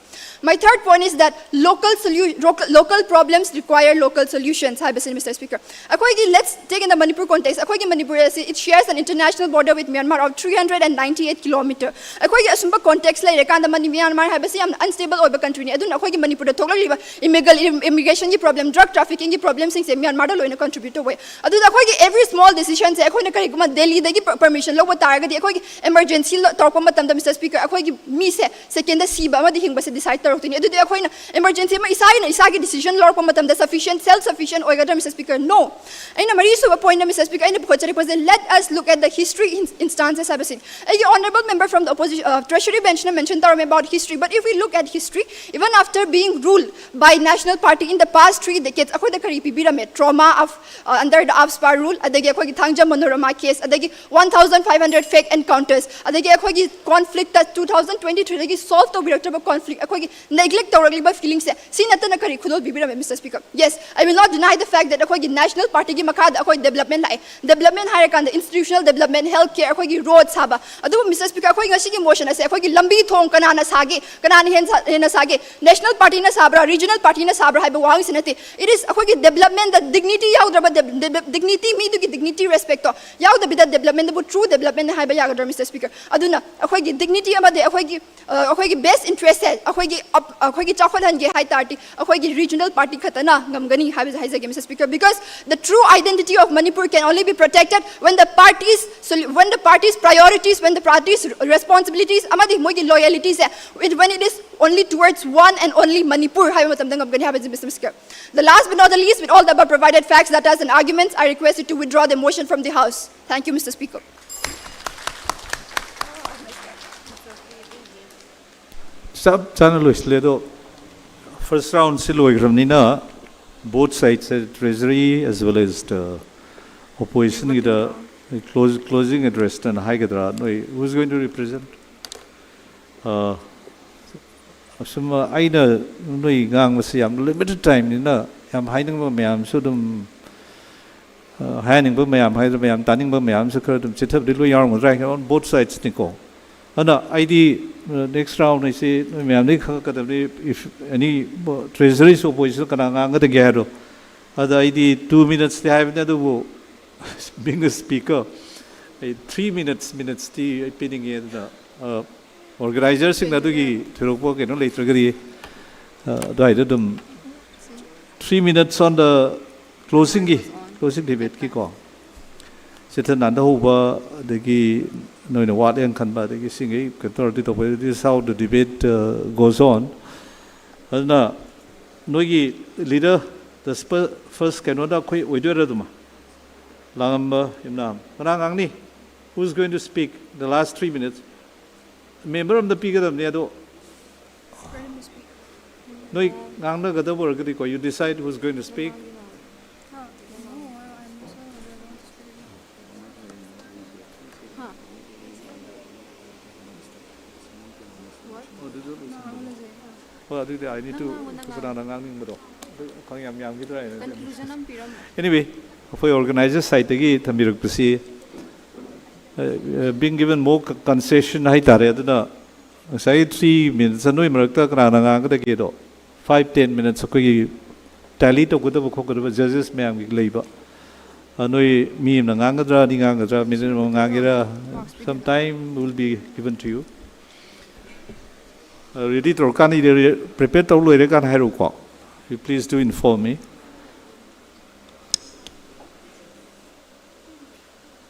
My third point is that local solu-, local, local problems require local solutions ꯍꯥꯏꯕꯁꯤꯅꯤ, Mister Speaker. ꯑꯩꯈꯣꯏꯒꯤ, let's take in the Manipur context, ꯑꯩꯈꯣꯏꯒꯤ ꯃꯅꯤꯄꯨꯔ ꯑꯁꯤ, it shares an international border with Myanmar of three hundred and ninety-eight kilometer. ꯑꯩꯈꯣꯏꯒꯤ ꯑꯁꯨꯝꯕ context ꯂꯩꯔꯀꯥꯟꯗ, ꯃꯅꯤ-, ꯃ꯭ꯌꯥꯟꯃꯥꯔ ꯍꯥꯏꯕꯁꯤ ꯌꯥꯝꯅ unstable ꯑꯣꯏꯕ countryꯅꯤ꯫ ꯑꯗꯨꯅ ꯑꯩꯈꯣꯏꯒꯤ ꯃꯅꯤꯄꯨꯔꯗ ꯊꯣꯛꯂꯛꯂꯤꯕ illegal im-, immigrationꯒꯤ problem, drug traffickingꯒꯤ problemꯁꯤꯡꯁꯦ ꯃ꯭ꯌꯥꯟꯃꯥꯔꯗ ꯂꯣꯏꯅ contribute ꯇꯧꯋꯦ꯫ ꯑꯗꯨꯗ ꯑꯩꯈꯣꯏꯒꯤ every small decisionꯁꯦ ꯑꯩꯈꯣꯏꯅ ꯀꯔꯤꯒꯨꯝꯕ ꯗꯦꯜꯂꯤꯗꯒꯤ per-, permission ꯂꯧꯕ ꯇꯥꯔꯒꯗꯤ, ꯑꯩꯈꯣꯏꯒꯤ emergency ꯂ-, ꯇꯧꯔꯛꯄ ꯃꯇꯝꯗ, Mister Speaker, ꯑꯩꯈꯣꯏꯒꯤ ꯃꯤꯁꯦ secondꯗ ꯁꯤꯕ ꯑꯃꯗꯤ ꯍꯤꯡꯕꯁꯦ decide ꯇꯧꯔꯛꯇꯣꯏꯅꯤ꯫ ꯑꯗꯨꯗꯤ ꯑꯩꯈꯣꯏꯅ emergency ꯑꯃ ꯏꯁꯥꯒꯤꯅ ꯏꯁꯥꯒꯤ decision ꯂꯧꯔꯛꯄ ꯃꯇꯝꯗ sufficient, self sufficient ꯑꯣꯏꯒꯗ꯭ꯔꯥ, Mister Speaker? No. ꯑꯩꯅ ꯃꯔꯤꯁꯨꯕ pointꯅ, Mister Speaker, ꯑꯩꯅ ꯄꯨꯈꯠꯆꯔꯛꯄꯁꯦ, let us look at the history in-, instances ꯍꯥꯏꯕꯁꯤ꯫ ꯑꯩꯒꯤ honourable member from the opposition, uh, treasury benchꯅ mention ꯇꯧꯔꯝꯃꯦ about history, but if we look at history, even after being ruled by national party in the past three decades, ꯑꯩꯈꯣꯏꯗ ꯀꯔꯤ ꯄꯤꯕꯤꯔꯝꯃꯦ? Trauma of under the AFSPA rule, ꯑꯗꯒꯤ ꯑꯩꯈꯣꯏꯒꯤ ꯊꯥꯡꯖꯝ ꯃꯅꯣꯔꯃꯥ case, ꯑꯗꯒꯤ one thousand five hundred fake encounters, ꯑꯗꯒꯤ ꯑꯩꯈꯣꯏꯒꯤ conflict two thousand twenty three ꯗꯒꯤ solve ꯇꯧꯕꯤꯔꯛꯇ꯭ꯔꯕ conflict, ꯑꯩꯈꯣꯏꯒꯤ neglect ꯇꯧꯔꯛꯂꯤꯕ feelings ꯁꯦ, ꯁꯤ ꯅꯠꯇꯅ ꯀꯔꯤ ꯈꯨꯗꯣꯜ ꯄꯤꯕꯤꯔꯝꯃꯦ? Mister Speaker, yes, I will not deny the fact that ꯑꯩꯈꯣꯏꯒꯤ national party ꯒꯤ ꯃꯈꯥꯗ ꯑꯩꯈꯣꯏ development ꯂꯥꯛꯑꯦ꯫ Development ꯍꯥꯏꯔꯀꯥꯟꯗ institutional development, health care, ꯑꯩꯈꯣꯏꯒꯤ road ꯁꯥꯕ꯫ ꯑꯗꯨꯕꯨ Mister Speaker, ꯑꯩꯈꯣꯏ ꯉꯁꯤꯒꯤ motion ꯑꯁꯦ ꯑꯩꯈꯣꯏꯒꯤ ꯂꯝꯕꯤ ꯊꯣꯡ ꯀꯅꯥꯅ ꯁꯥꯒꯦ, ꯀꯅꯥꯅ ꯍꯦꯟ ꯁꯥ-, ꯍꯦꯟꯅ ꯁꯥꯒꯦ, national party ꯅ ꯁꯥꯕ꯭ꯔꯥ, regional party ꯅ ꯁꯥꯕ꯭ꯔꯥ ꯍꯥꯏꯕ ꯋꯥꯍꯪꯁꯤ ꯅꯠꯇꯦ꯫ It is ꯑꯩꯈꯣꯏꯒꯤ development ꯗ dignity ꯌꯥꯎꯗ꯭ꯔꯕ, dignity, ꯃꯤꯗꯨꯒꯤ dignity, respect ꯇꯣ ꯌꯥꯎꯗꯕꯤꯗ development ꯕꯨ true development ꯍꯥꯏꯕ ꯌꯥꯒꯗ꯭ꯔꯥ, Mister Speaker? ꯑꯗꯨꯅ ꯑꯩꯈꯣꯏꯒꯤ dignity ꯑꯃꯗꯤ ꯑꯩꯈꯣꯏꯒꯤ, ꯑ, ꯑꯩꯈꯣꯏꯒꯤ best interest ꯁꯦ ꯑꯩꯈꯣꯏꯒꯤ ꯑꯞ-, ꯑꯩꯈꯣꯏꯒꯤ ꯆꯥꯎꯈꯠꯍꯟꯒꯦ ꯍꯥꯏ ꯇꯥꯔꯗꯤ ꯑꯩꯈꯣꯏꯒꯤ regional party ꯈꯛꯇꯅ ꯉꯝꯒꯅꯤ ꯍꯥꯏꯕꯁꯦ ꯍꯥꯏꯖꯒꯦ, Mister Speaker, because the true identity of Manipur can only be protected when the parties, so when the parties' priorities, when the parties' responsibilities ꯑꯃꯗꯤ ꯃꯣꯏꯒꯤ loyalty say, it, when it is only towards one and only Manipur ꯍꯥꯏꯕ ꯃꯇꯝꯗ ꯉꯝꯒꯅꯤ ꯍꯥꯏꯕꯁꯦ, Mister Speaker. The last but not the least, with all the above provided facts, data and arguments, I request you to withdraw the motion from the House. Thank you, Mister Speaker. ꯆꯞ ꯆꯥꯅ ꯂꯣꯏꯁꯤꯜꯂꯦ꯫ ꯑꯗꯣ first round ꯁꯤ ꯂꯣꯏꯈ꯭ꯔꯕꯅꯤꯅ, both sides, treasury as well as the opposition ꯒꯤꯗ close, closing address ꯇꯅ ꯍꯥꯏꯒꯗ꯭ꯔꯥ, ꯅꯣꯏ who is going to represent? ꯑ, ꯑꯁꯨꯝ, ꯑꯩꯅ ꯅꯣꯏ ꯉꯥꯡꯕꯁꯤ ꯌꯥꯝ limited time ꯅꯤꯅ ꯌꯥꯝ ꯍꯥꯏꯅꯤꯡꯕ ꯃꯌꯥꯝꯁꯨ ꯑꯗꯨꯝ, ꯑ, ꯍꯥꯏꯍꯟꯅꯤꯡꯕ ꯃꯌꯥꯝ ꯍꯥꯏꯗ꯭ꯔ ꯃꯌꯥꯝ ꯇꯥꯅꯤꯡꯕ ꯃꯌꯥꯝꯁꯨ ꯈꯔ ꯑꯗꯨꯝ ꯆꯤꯊꯕꯗꯤ ꯂꯣꯏ ꯌꯥꯎꯔꯝꯒꯗ꯭ꯔꯥ ꯍꯥꯏꯅ, on both sides ꯅꯤꯀꯣ꯫ ꯑꯗꯨꯅ ꯑꯩꯗꯤ, ꯑ, next round ꯁꯤ ꯅꯣꯏ ꯃꯌꯥꯝꯗꯒꯤ ꯈꯪꯉꯛꯀꯗꯕꯅꯤ, if any treasury ꯁꯨ opposition ꯀꯅꯥ ꯉꯥꯡꯒꯗꯒꯦ ꯍꯥꯏꯔꯣ꯫ ꯑꯗ ꯑꯩꯗꯤ two minutes ꯇꯤ ꯍꯥꯏꯕꯅꯤ, ꯑꯗꯨꯕꯨ being a speaker, ꯑꯩ three minutes, minutes ꯇꯤ ꯑꯩ ꯄꯤꯅꯤꯡꯉꯦ꯫ ꯑꯗꯨꯅ, ꯑ, organizer ꯁꯤꯡꯅ ꯑꯗꯨꯒꯤ ꯊꯣꯏꯗꯣꯛꯄ ꯀꯩꯅꯣ ꯂꯩꯇ꯭ꯔꯒꯗꯤ, ꯑ, ꯑꯗꯨꯋꯥꯏꯗ ꯑꯗꯨꯝ three minutes on the closing ꯒꯤ, closing debate ꯀꯤꯀꯣ꯫ ꯆꯤꯊ ꯅꯥꯟꯊꯍꯧꯕ, ꯑꯗꯒꯤ ꯅꯣꯏꯅ ꯋꯥꯠꯂꯦꯅ ꯈꯟꯕ, ꯑꯗꯒꯤ ꯁꯤꯉꯩ ꯀꯩꯅꯣ ꯇꯧꯔꯗꯤ ꯇꯧꯕ, this is how the debate, uh, goes on. ꯑꯗꯨꯅ ꯅꯣꯏꯒꯤ leader, the sp-, first ꯀꯩꯅꯣꯗ ꯑꯩꯈꯣꯏ ꯑꯣꯏꯗꯣꯏꯔꯥ ꯑꯗꯨꯃ? ꯂꯥꯡꯉꯝꯕ ꯌꯨꯝꯅꯥꯝ꯫ ꯀꯅꯥ ꯉꯥꯡꯅꯤ? Who is going to speak the last three minutes? Member ꯑꯝꯗ ꯄꯤꯒꯗꯕꯅꯤ ꯑꯗꯣ꯫ ꯅꯣꯏ ꯉꯥꯡꯅꯒꯗꯕ ꯑꯣꯏꯔꯒꯗꯤꯀꯣ, you decide who's going to speak. ꯍꯣꯏ, ꯑꯗꯨꯗꯤ I need to, ꯀꯅꯥꯅ ꯉꯥꯡꯅꯤꯡꯕꯗꯣ? ꯑꯗꯨ ꯈꯪ ꯌꯥꯝ ꯌꯥꯝꯈꯤꯗ꯭ꯔꯥ ꯍꯥꯏꯅ. Anyway, ꯑꯩꯈꯣꯏ organizer sideꯇꯒꯤ ꯊꯝꯕꯤꯔꯛꯄꯁꯤ, being given more concession ꯍꯥꯏꯇꯥꯔꯦ. ꯑꯗꯨꯅ ꯉꯁꯥꯏ three minutes ꯅꯣꯏ ꯃꯔꯛꯇ ꯀꯅꯥꯅ ꯉꯥꯡꯒꯗꯒꯦꯗꯣ, five ten minutes ꯑꯩꯈꯣꯏꯒꯤ tally ꯇꯧꯒꯗꯕ ꯈꯣꯠꯀꯗꯕ judges ꯃꯌꯥꯝꯒꯤ ꯂꯩꯕ. ꯑ, ꯅꯣꯏ ꯃꯤ ꯑꯃꯅ ꯉꯥꯡꯒꯗ꯭ꯔꯥ, ꯑꯅꯤ ꯉꯥꯡꯒꯗ꯭ꯔꯥ, ꯃꯤꯅꯤꯠ ꯑꯃ ꯉꯥꯡꯒꯦꯔꯥ? Some time will be given to you. Ready ꯇꯧꯔꯀꯥꯟꯗ, prepare ꯇꯧ ꯂꯣꯏꯔꯀꯥꯟꯗ ꯍꯥꯏꯔꯛꯎꯀꯣ. You please do inform me.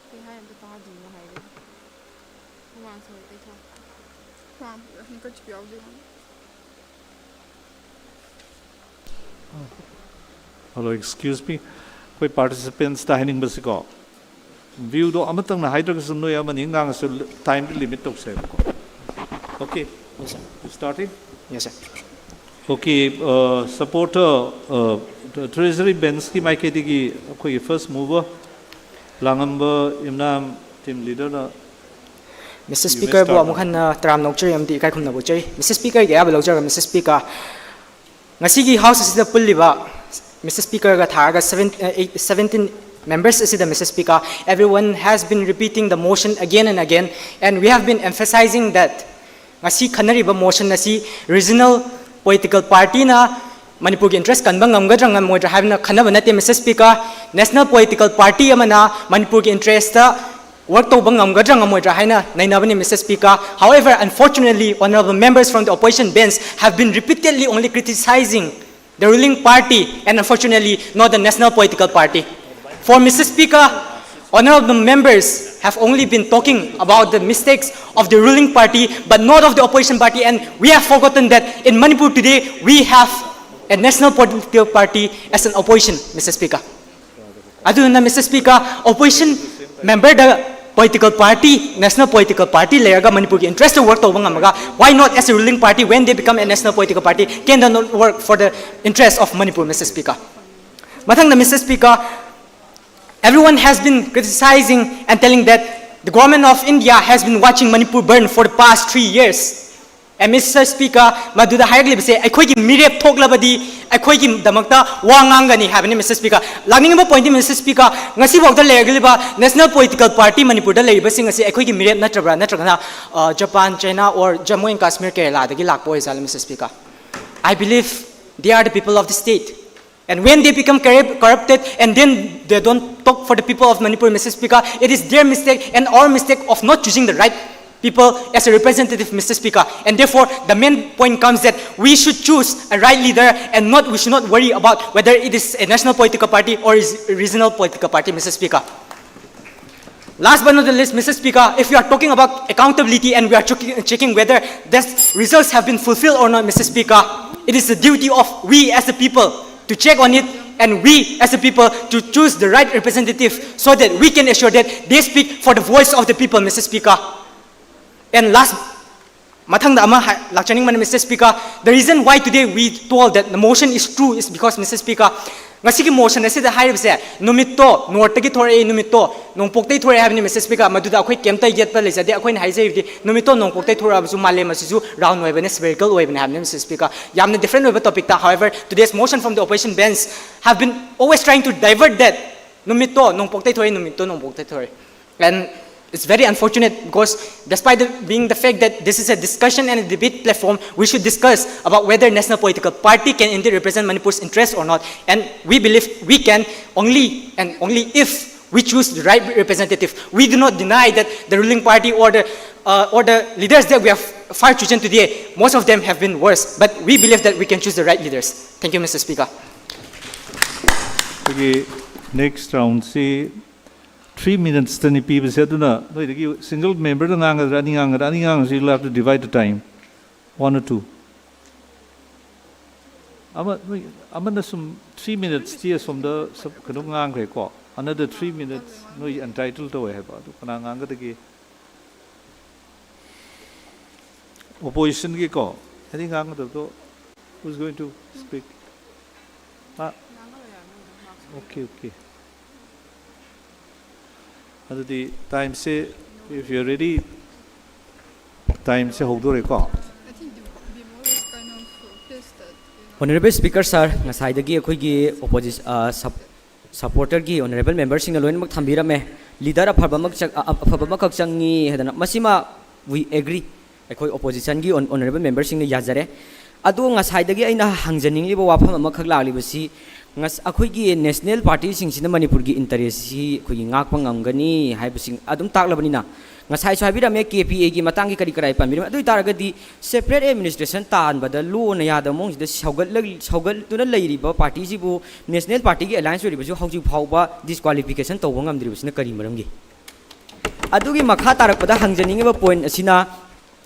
ꯀꯩ ꯍꯥꯏ ꯑꯝꯇ ꯇꯥꯗꯦ ꯉꯁꯥꯏꯗꯩ꯫ ꯍꯨꯃꯥꯡ ꯁꯧꯔꯛꯇꯩ ꯊꯣꯛ꯫ ꯍꯨꯃꯥꯡ ꯍꯟꯀꯠꯈꯤꯕ ꯌꯥꯎꯗꯦ꯫ Hello, excuse me. ꯑꯩꯈꯣꯏ participants ꯇ ꯍꯥꯏꯅꯤꯡꯕꯁꯤꯀꯣ, view ꯗꯣ ꯑꯃꯇꯪꯅ ꯍꯥꯏꯗ꯭ꯔꯒꯁꯨ ꯅꯣꯏ ꯑꯃꯅꯤ ꯉꯥꯡꯉꯁꯨ, time ꯗꯤ limit ꯇꯧꯁꯦꯕꯀꯣ. Okay, starting? Yes, sir. Okay, uh, supporter, uh, Treasury Bench ꯀꯤ ꯃꯥꯏꯀꯩꯗꯒꯤ ꯑꯩꯈꯣꯏꯒꯤ first mover, ꯂꯥꯡꯉꯝꯕ ꯏꯝꯅꯥꯝ, team leader ꯅ. Mister Speaker ꯕꯨ ꯑꯃꯨꯛ ꯍꯟꯅ ꯇꯔꯥꯝꯅ ꯑꯣꯛꯆꯔꯤ ꯑꯃꯗꯤ ꯏꯀꯥꯏ ꯈꯨꯝꯅꯕ ꯎꯠꯆꯔꯤ꯫ Mister Speaker ꯒꯤ ꯑꯌꯥꯕ ꯂꯧꯖꯔꯒ, Mister Speaker, ꯉꯁꯤꯒꯤ House ꯑꯁꯤꯗ ꯄꯨꯜꯂꯤꯕ Mister Speaker ꯒ ꯊꯥꯔꯒ seven, uh, eight, seventeen members ꯑꯁꯤꯗ, Mister Speaker, everyone has been repeating the motion again and again, and we have been emphasizing that ꯉꯁꯤ ꯈꯟꯅꯔꯤꯕ motion ꯑꯁꯤ regional political party ꯅ ꯃꯅꯤꯄꯨꯔꯒꯤ interest ꯀꯟꯕ ꯉꯝꯒꯗ꯭ꯔꯥ ꯉꯝꯃꯣꯏꯗ꯭ꯔꯥ ꯍꯥꯏꯕꯅ ꯈꯟꯅꯕ ꯅꯠꯇꯦ, Mister Speaker꯫ National political party ꯑꯃꯅ ꯃꯅꯤꯄꯨꯔꯒꯤ interest ꯇ work ꯇꯧꯕ ꯉꯝꯒꯗ꯭ꯔꯥ ꯉꯝꯃꯣꯏꯗ꯭ꯔꯥ ꯍꯥꯏꯅ ꯅꯩꯅꯕꯅꯤ, Mister Speaker꯫ However, unfortunately, honorable members from the opposition bench have been repeatedly only criticizing the ruling party and, unfortunately, not the national political party. For Mister Speaker, honorable members have only been talking about the mistakes of the ruling party, but not of the opposition party, and we have forgotten that in Manipur today, we have a national political party as an opposition, Mister Speaker. ꯑꯗꯨꯗꯨꯅ, Mister Speaker, opposition member ꯗ Political party, national political party ꯂꯩꯔꯒ ꯃꯅꯤꯄꯨꯔꯒꯤ interest work ꯇꯧꯕ ꯉꯝꯃꯒ, why not as a ruling party, when they become a national political party, can they not work for the interest of Manipur, Mister Speaker? ꯃꯊꯪꯗ, Mister Speaker, everyone has been criticizing and telling that the government of India has been watching Manipur burn for the past three years. And Mister Speaker, ꯃꯗꯨꯗ ꯍꯥꯏꯔꯛꯂꯤꯕꯁꯦ ꯑꯩꯈꯣꯏꯒꯤ ꯃꯤꯔꯦꯞ ꯊꯣꯛꯂꯕꯗꯤ ꯑꯩꯈꯣꯏꯒꯤꯗꯃꯛꯇ ꯋꯥ ꯉꯥꯡꯒꯅꯤ ꯍꯥꯏꯕꯅꯤ, Mister Speaker. ꯂꯥꯛꯅꯤꯡꯉꯤꯕ point ꯗꯤ, Mister Speaker, ꯉꯁꯤꯐꯥꯎꯗ ꯂꯩꯔꯛꯂꯤꯕ national political party ꯃꯅꯤꯄꯨꯔꯗ ꯂꯩꯔꯤꯕꯁꯤꯡ ꯑꯁꯤ ꯑꯩꯈꯣꯏꯒꯤ ꯃꯤꯔꯦꯞ ꯅꯠꯇ꯭ꯔꯕ꯭ꯔꯥ, ꯅꯠꯇ꯭ꯔꯒꯅ, ꯑ, Japan, China, or Jammu and Kashmir, ꯀꯦꯔꯦꯂꯥꯗꯒꯤ ꯂꯥꯛꯄ ꯑꯣꯏꯖꯥꯠꯂ, Mister Speaker? I believe they are the people of the state. And when they become corrup-, corrupted and then they don't talk for the people of Manipur, Mister Speaker, it is their mistake and our mistake of not choosing the right people as a representative, Mister Speaker. And therefore, the main point comes that we should choose a right leader and not, we should not worry about whether it is a national political party or is a regional political party, Mister Speaker. Last but not the least, Mister Speaker, if we are talking about accountability and we are checking, checking whether these results have been fulfilled or not, Mister Speaker, it is the duty of we as the people to check on it and we as the people to choose the right representative so that we can assure that they speak for the voice of the people, Mister Speaker. And last, ꯃꯊꯪꯗ ꯑꯃ ꯍꯥꯏ-, ꯂꯥꯛꯆꯅꯤꯡꯕꯅ, Mister Speaker, the reason why today we told that the motion is true is because, Mister Speaker, ꯉꯁꯤꯒꯤ motion ꯑꯁꯤꯗ ꯍꯥꯏꯔꯤꯕꯁꯦ ꯅꯨꯃꯤꯠꯇꯣ ꯅꯣꯔꯠꯇꯒꯤ ꯊꯣꯔꯛꯏ, ꯅꯨꯃꯤꯠꯇꯣ ꯅꯣꯡꯄꯣꯛꯇꯒꯤ ꯊꯣꯔꯛꯑꯦ ꯍꯥꯏꯕꯅꯤ, Mister Speaker. ꯃꯗꯨꯗ ꯑꯩꯈꯣꯏ ꯀꯩꯝꯇ ꯌꯦꯠꯄ ꯂꯩꯖꯗꯦ꯫ ꯑꯩꯈꯣꯏꯅ ꯍꯥꯏꯖꯔꯤꯕꯗꯤ ꯅꯨꯃꯤꯠꯇꯣ ꯅꯣꯡꯄꯣꯛꯇꯒꯤ ꯊꯣꯔꯛꯑꯕꯁꯨ ꯃꯥꯂꯦꯝ ꯑꯁꯤꯁꯨ round ꯑꯣꯏꯕꯅꯤ, spherical ꯑꯣꯏꯕꯅꯤ ꯍꯥꯏꯕꯅꯤ, Mister Speaker. ꯌꯥꯝꯅ different ꯑꯣꯏꯕ topic ꯇ, however, today's motion from the opposition bench have been always trying to divert that. ꯅꯨꯃꯤꯠꯇꯣ ꯅꯣꯡꯄꯣꯛꯇꯒꯤ ꯊꯣꯔꯛꯏ, ꯅꯨꯃꯤꯠꯇꯣ ꯅꯣꯡꯄꯣꯛꯇꯒꯤ ꯊꯣꯔꯛꯏ. And it's very unfortunate because despite the, being the fact that this is a discussion and a debate platform, we should discuss about whether national political party can indeed represent Manipur's interests or not. And we believe we can only and only if we choose the right representative. We do not deny that the ruling party or the, uh, or the leaders that we have far chosen today, most of them have been worse. But we believe that we can choose the right leaders. Thank you, Mister Speaker. ꯑꯩꯈꯣꯏꯒꯤ next round ꯁꯤ three minutes ꯇꯅꯤ ꯄꯤꯕꯁꯦ, ꯑꯗꯨꯅ ꯅꯣꯏꯗꯒꯤ single member ꯗ ꯉꯥꯡꯒꯗ꯭ꯔꯥ, ꯑꯅꯤ ꯉꯥꯡꯒꯗ꯭ꯔꯥ? ꯑꯅꯤ ꯉꯥꯡꯉꯁꯨ, you have to divide the time, one or two. ꯑꯃ, ꯅꯣꯏ, ꯑꯃꯅ ꯁꯨꯝ three minutes ꯇꯤ ꯑꯁꯣꯝꯗ ꯁꯨꯝ ꯀꯩꯅꯣ ꯉꯥꯡꯈ꯭ꯔꯦꯀꯣ, Another three minutes ꯅꯣꯏ entitled ꯇꯧꯋꯦ ꯍꯥꯏꯕ꯫ ꯑꯗꯨ ꯀꯅꯥ ꯉꯥꯡꯒꯗꯒꯦ? Oppositionꯒꯤꯀꯣ, ꯑꯅꯤ ꯉꯥꯡꯒꯗꯕꯗꯣ, who's going to speak? Ah, okay, okay. ꯑꯗꯨꯗꯤ timeꯁꯦ, if you're ready, timeꯁꯦ ꯍꯧꯗꯣꯔꯦꯀꯣ꯫ Honourable Speaker Sir, ꯉꯁꯥꯏꯗꯒꯤ ꯑꯩꯈꯣꯏꯒꯤ opposition, ꯑ, sup-, supporterꯒꯤ honourable memberꯁꯤꯡꯅ ꯂꯣꯏꯅꯃꯛ ꯊꯝꯕꯤꯔꯝꯃꯦ꯫ Leader ꯑꯐꯕ ꯑꯃꯈꯛ ꯆꯪ-, ꯑ-, ꯑꯐꯕ ꯑꯃꯈꯛ ꯆꯪꯉꯤ ꯍꯥꯏꯗꯅ꯫ ꯃꯁꯤꯃ we agree꯫ ꯑꯩꯈꯣꯏ oppositionꯒꯤ hon-, honourable memberꯁꯤꯡꯅ ꯌꯥꯖꯔꯦ꯫ ꯑꯗꯣ ꯉꯁꯥꯏꯗꯒꯤ ꯑꯩꯅ ꯍꯪꯖꯅꯤꯡꯂꯤꯕ ꯋꯥꯐꯝ ꯑꯃꯈꯛ ꯂꯥꯛꯂꯤꯕꯁꯤ, ꯉꯁ-, ꯑꯩꯈꯣꯏꯒꯤ national partyꯁꯤꯡꯁꯤꯅ ꯃꯅꯤꯄꯨꯔꯒꯤ interestꯁꯤ ꯑꯩꯈꯣꯏꯒꯤ ꯉꯥꯛꯄ ꯉꯝꯒꯅꯤ ꯍꯥꯏꯕꯁꯤ ꯑꯗꯨꯝ ꯇꯥꯛꯂꯕꯅꯤꯅ, ꯉꯁꯥꯏꯁꯨ ꯍꯥꯏꯕꯤꯔꯝꯃꯦ, KPAꯒꯤ ꯃꯇꯥꯡꯒꯤ ꯀꯔꯤ ꯀꯔꯥ ꯄꯟꯕꯤꯔꯝꯃꯦ꯫ ꯑꯗꯨ ꯑꯣꯏ ꯇꯥꯔꯒꯗꯤ separate administration ꯇꯥꯟꯕꯗ ꯂꯣꯅ ꯌꯥꯗꯕ ꯃꯑꯣꯡꯁꯤꯗ ꯁꯧꯒꯠꯂ-, ꯁꯧꯒꯠꯇꯨꯅ ꯂꯩꯔꯤꯕ partyꯁꯤꯕꯨ national partyꯒꯤ alliance ꯑꯣꯏꯔꯤꯕꯁꯨ ꯍꯧꯖꯤꯛ ꯐꯥꯎꯕ disqualification ꯇꯧꯕ ꯉꯝꯗ꯭ꯔꯤꯕꯁꯤꯅ ꯀꯔꯤ ꯃꯔꯝꯒꯤ? ꯑꯗꯨꯒꯤ ꯃꯈꯥ ꯇꯥꯔꯛꯄꯗ ꯍꯪꯖꯅꯤꯡꯉꯤꯕ point ꯑꯁꯤꯅ,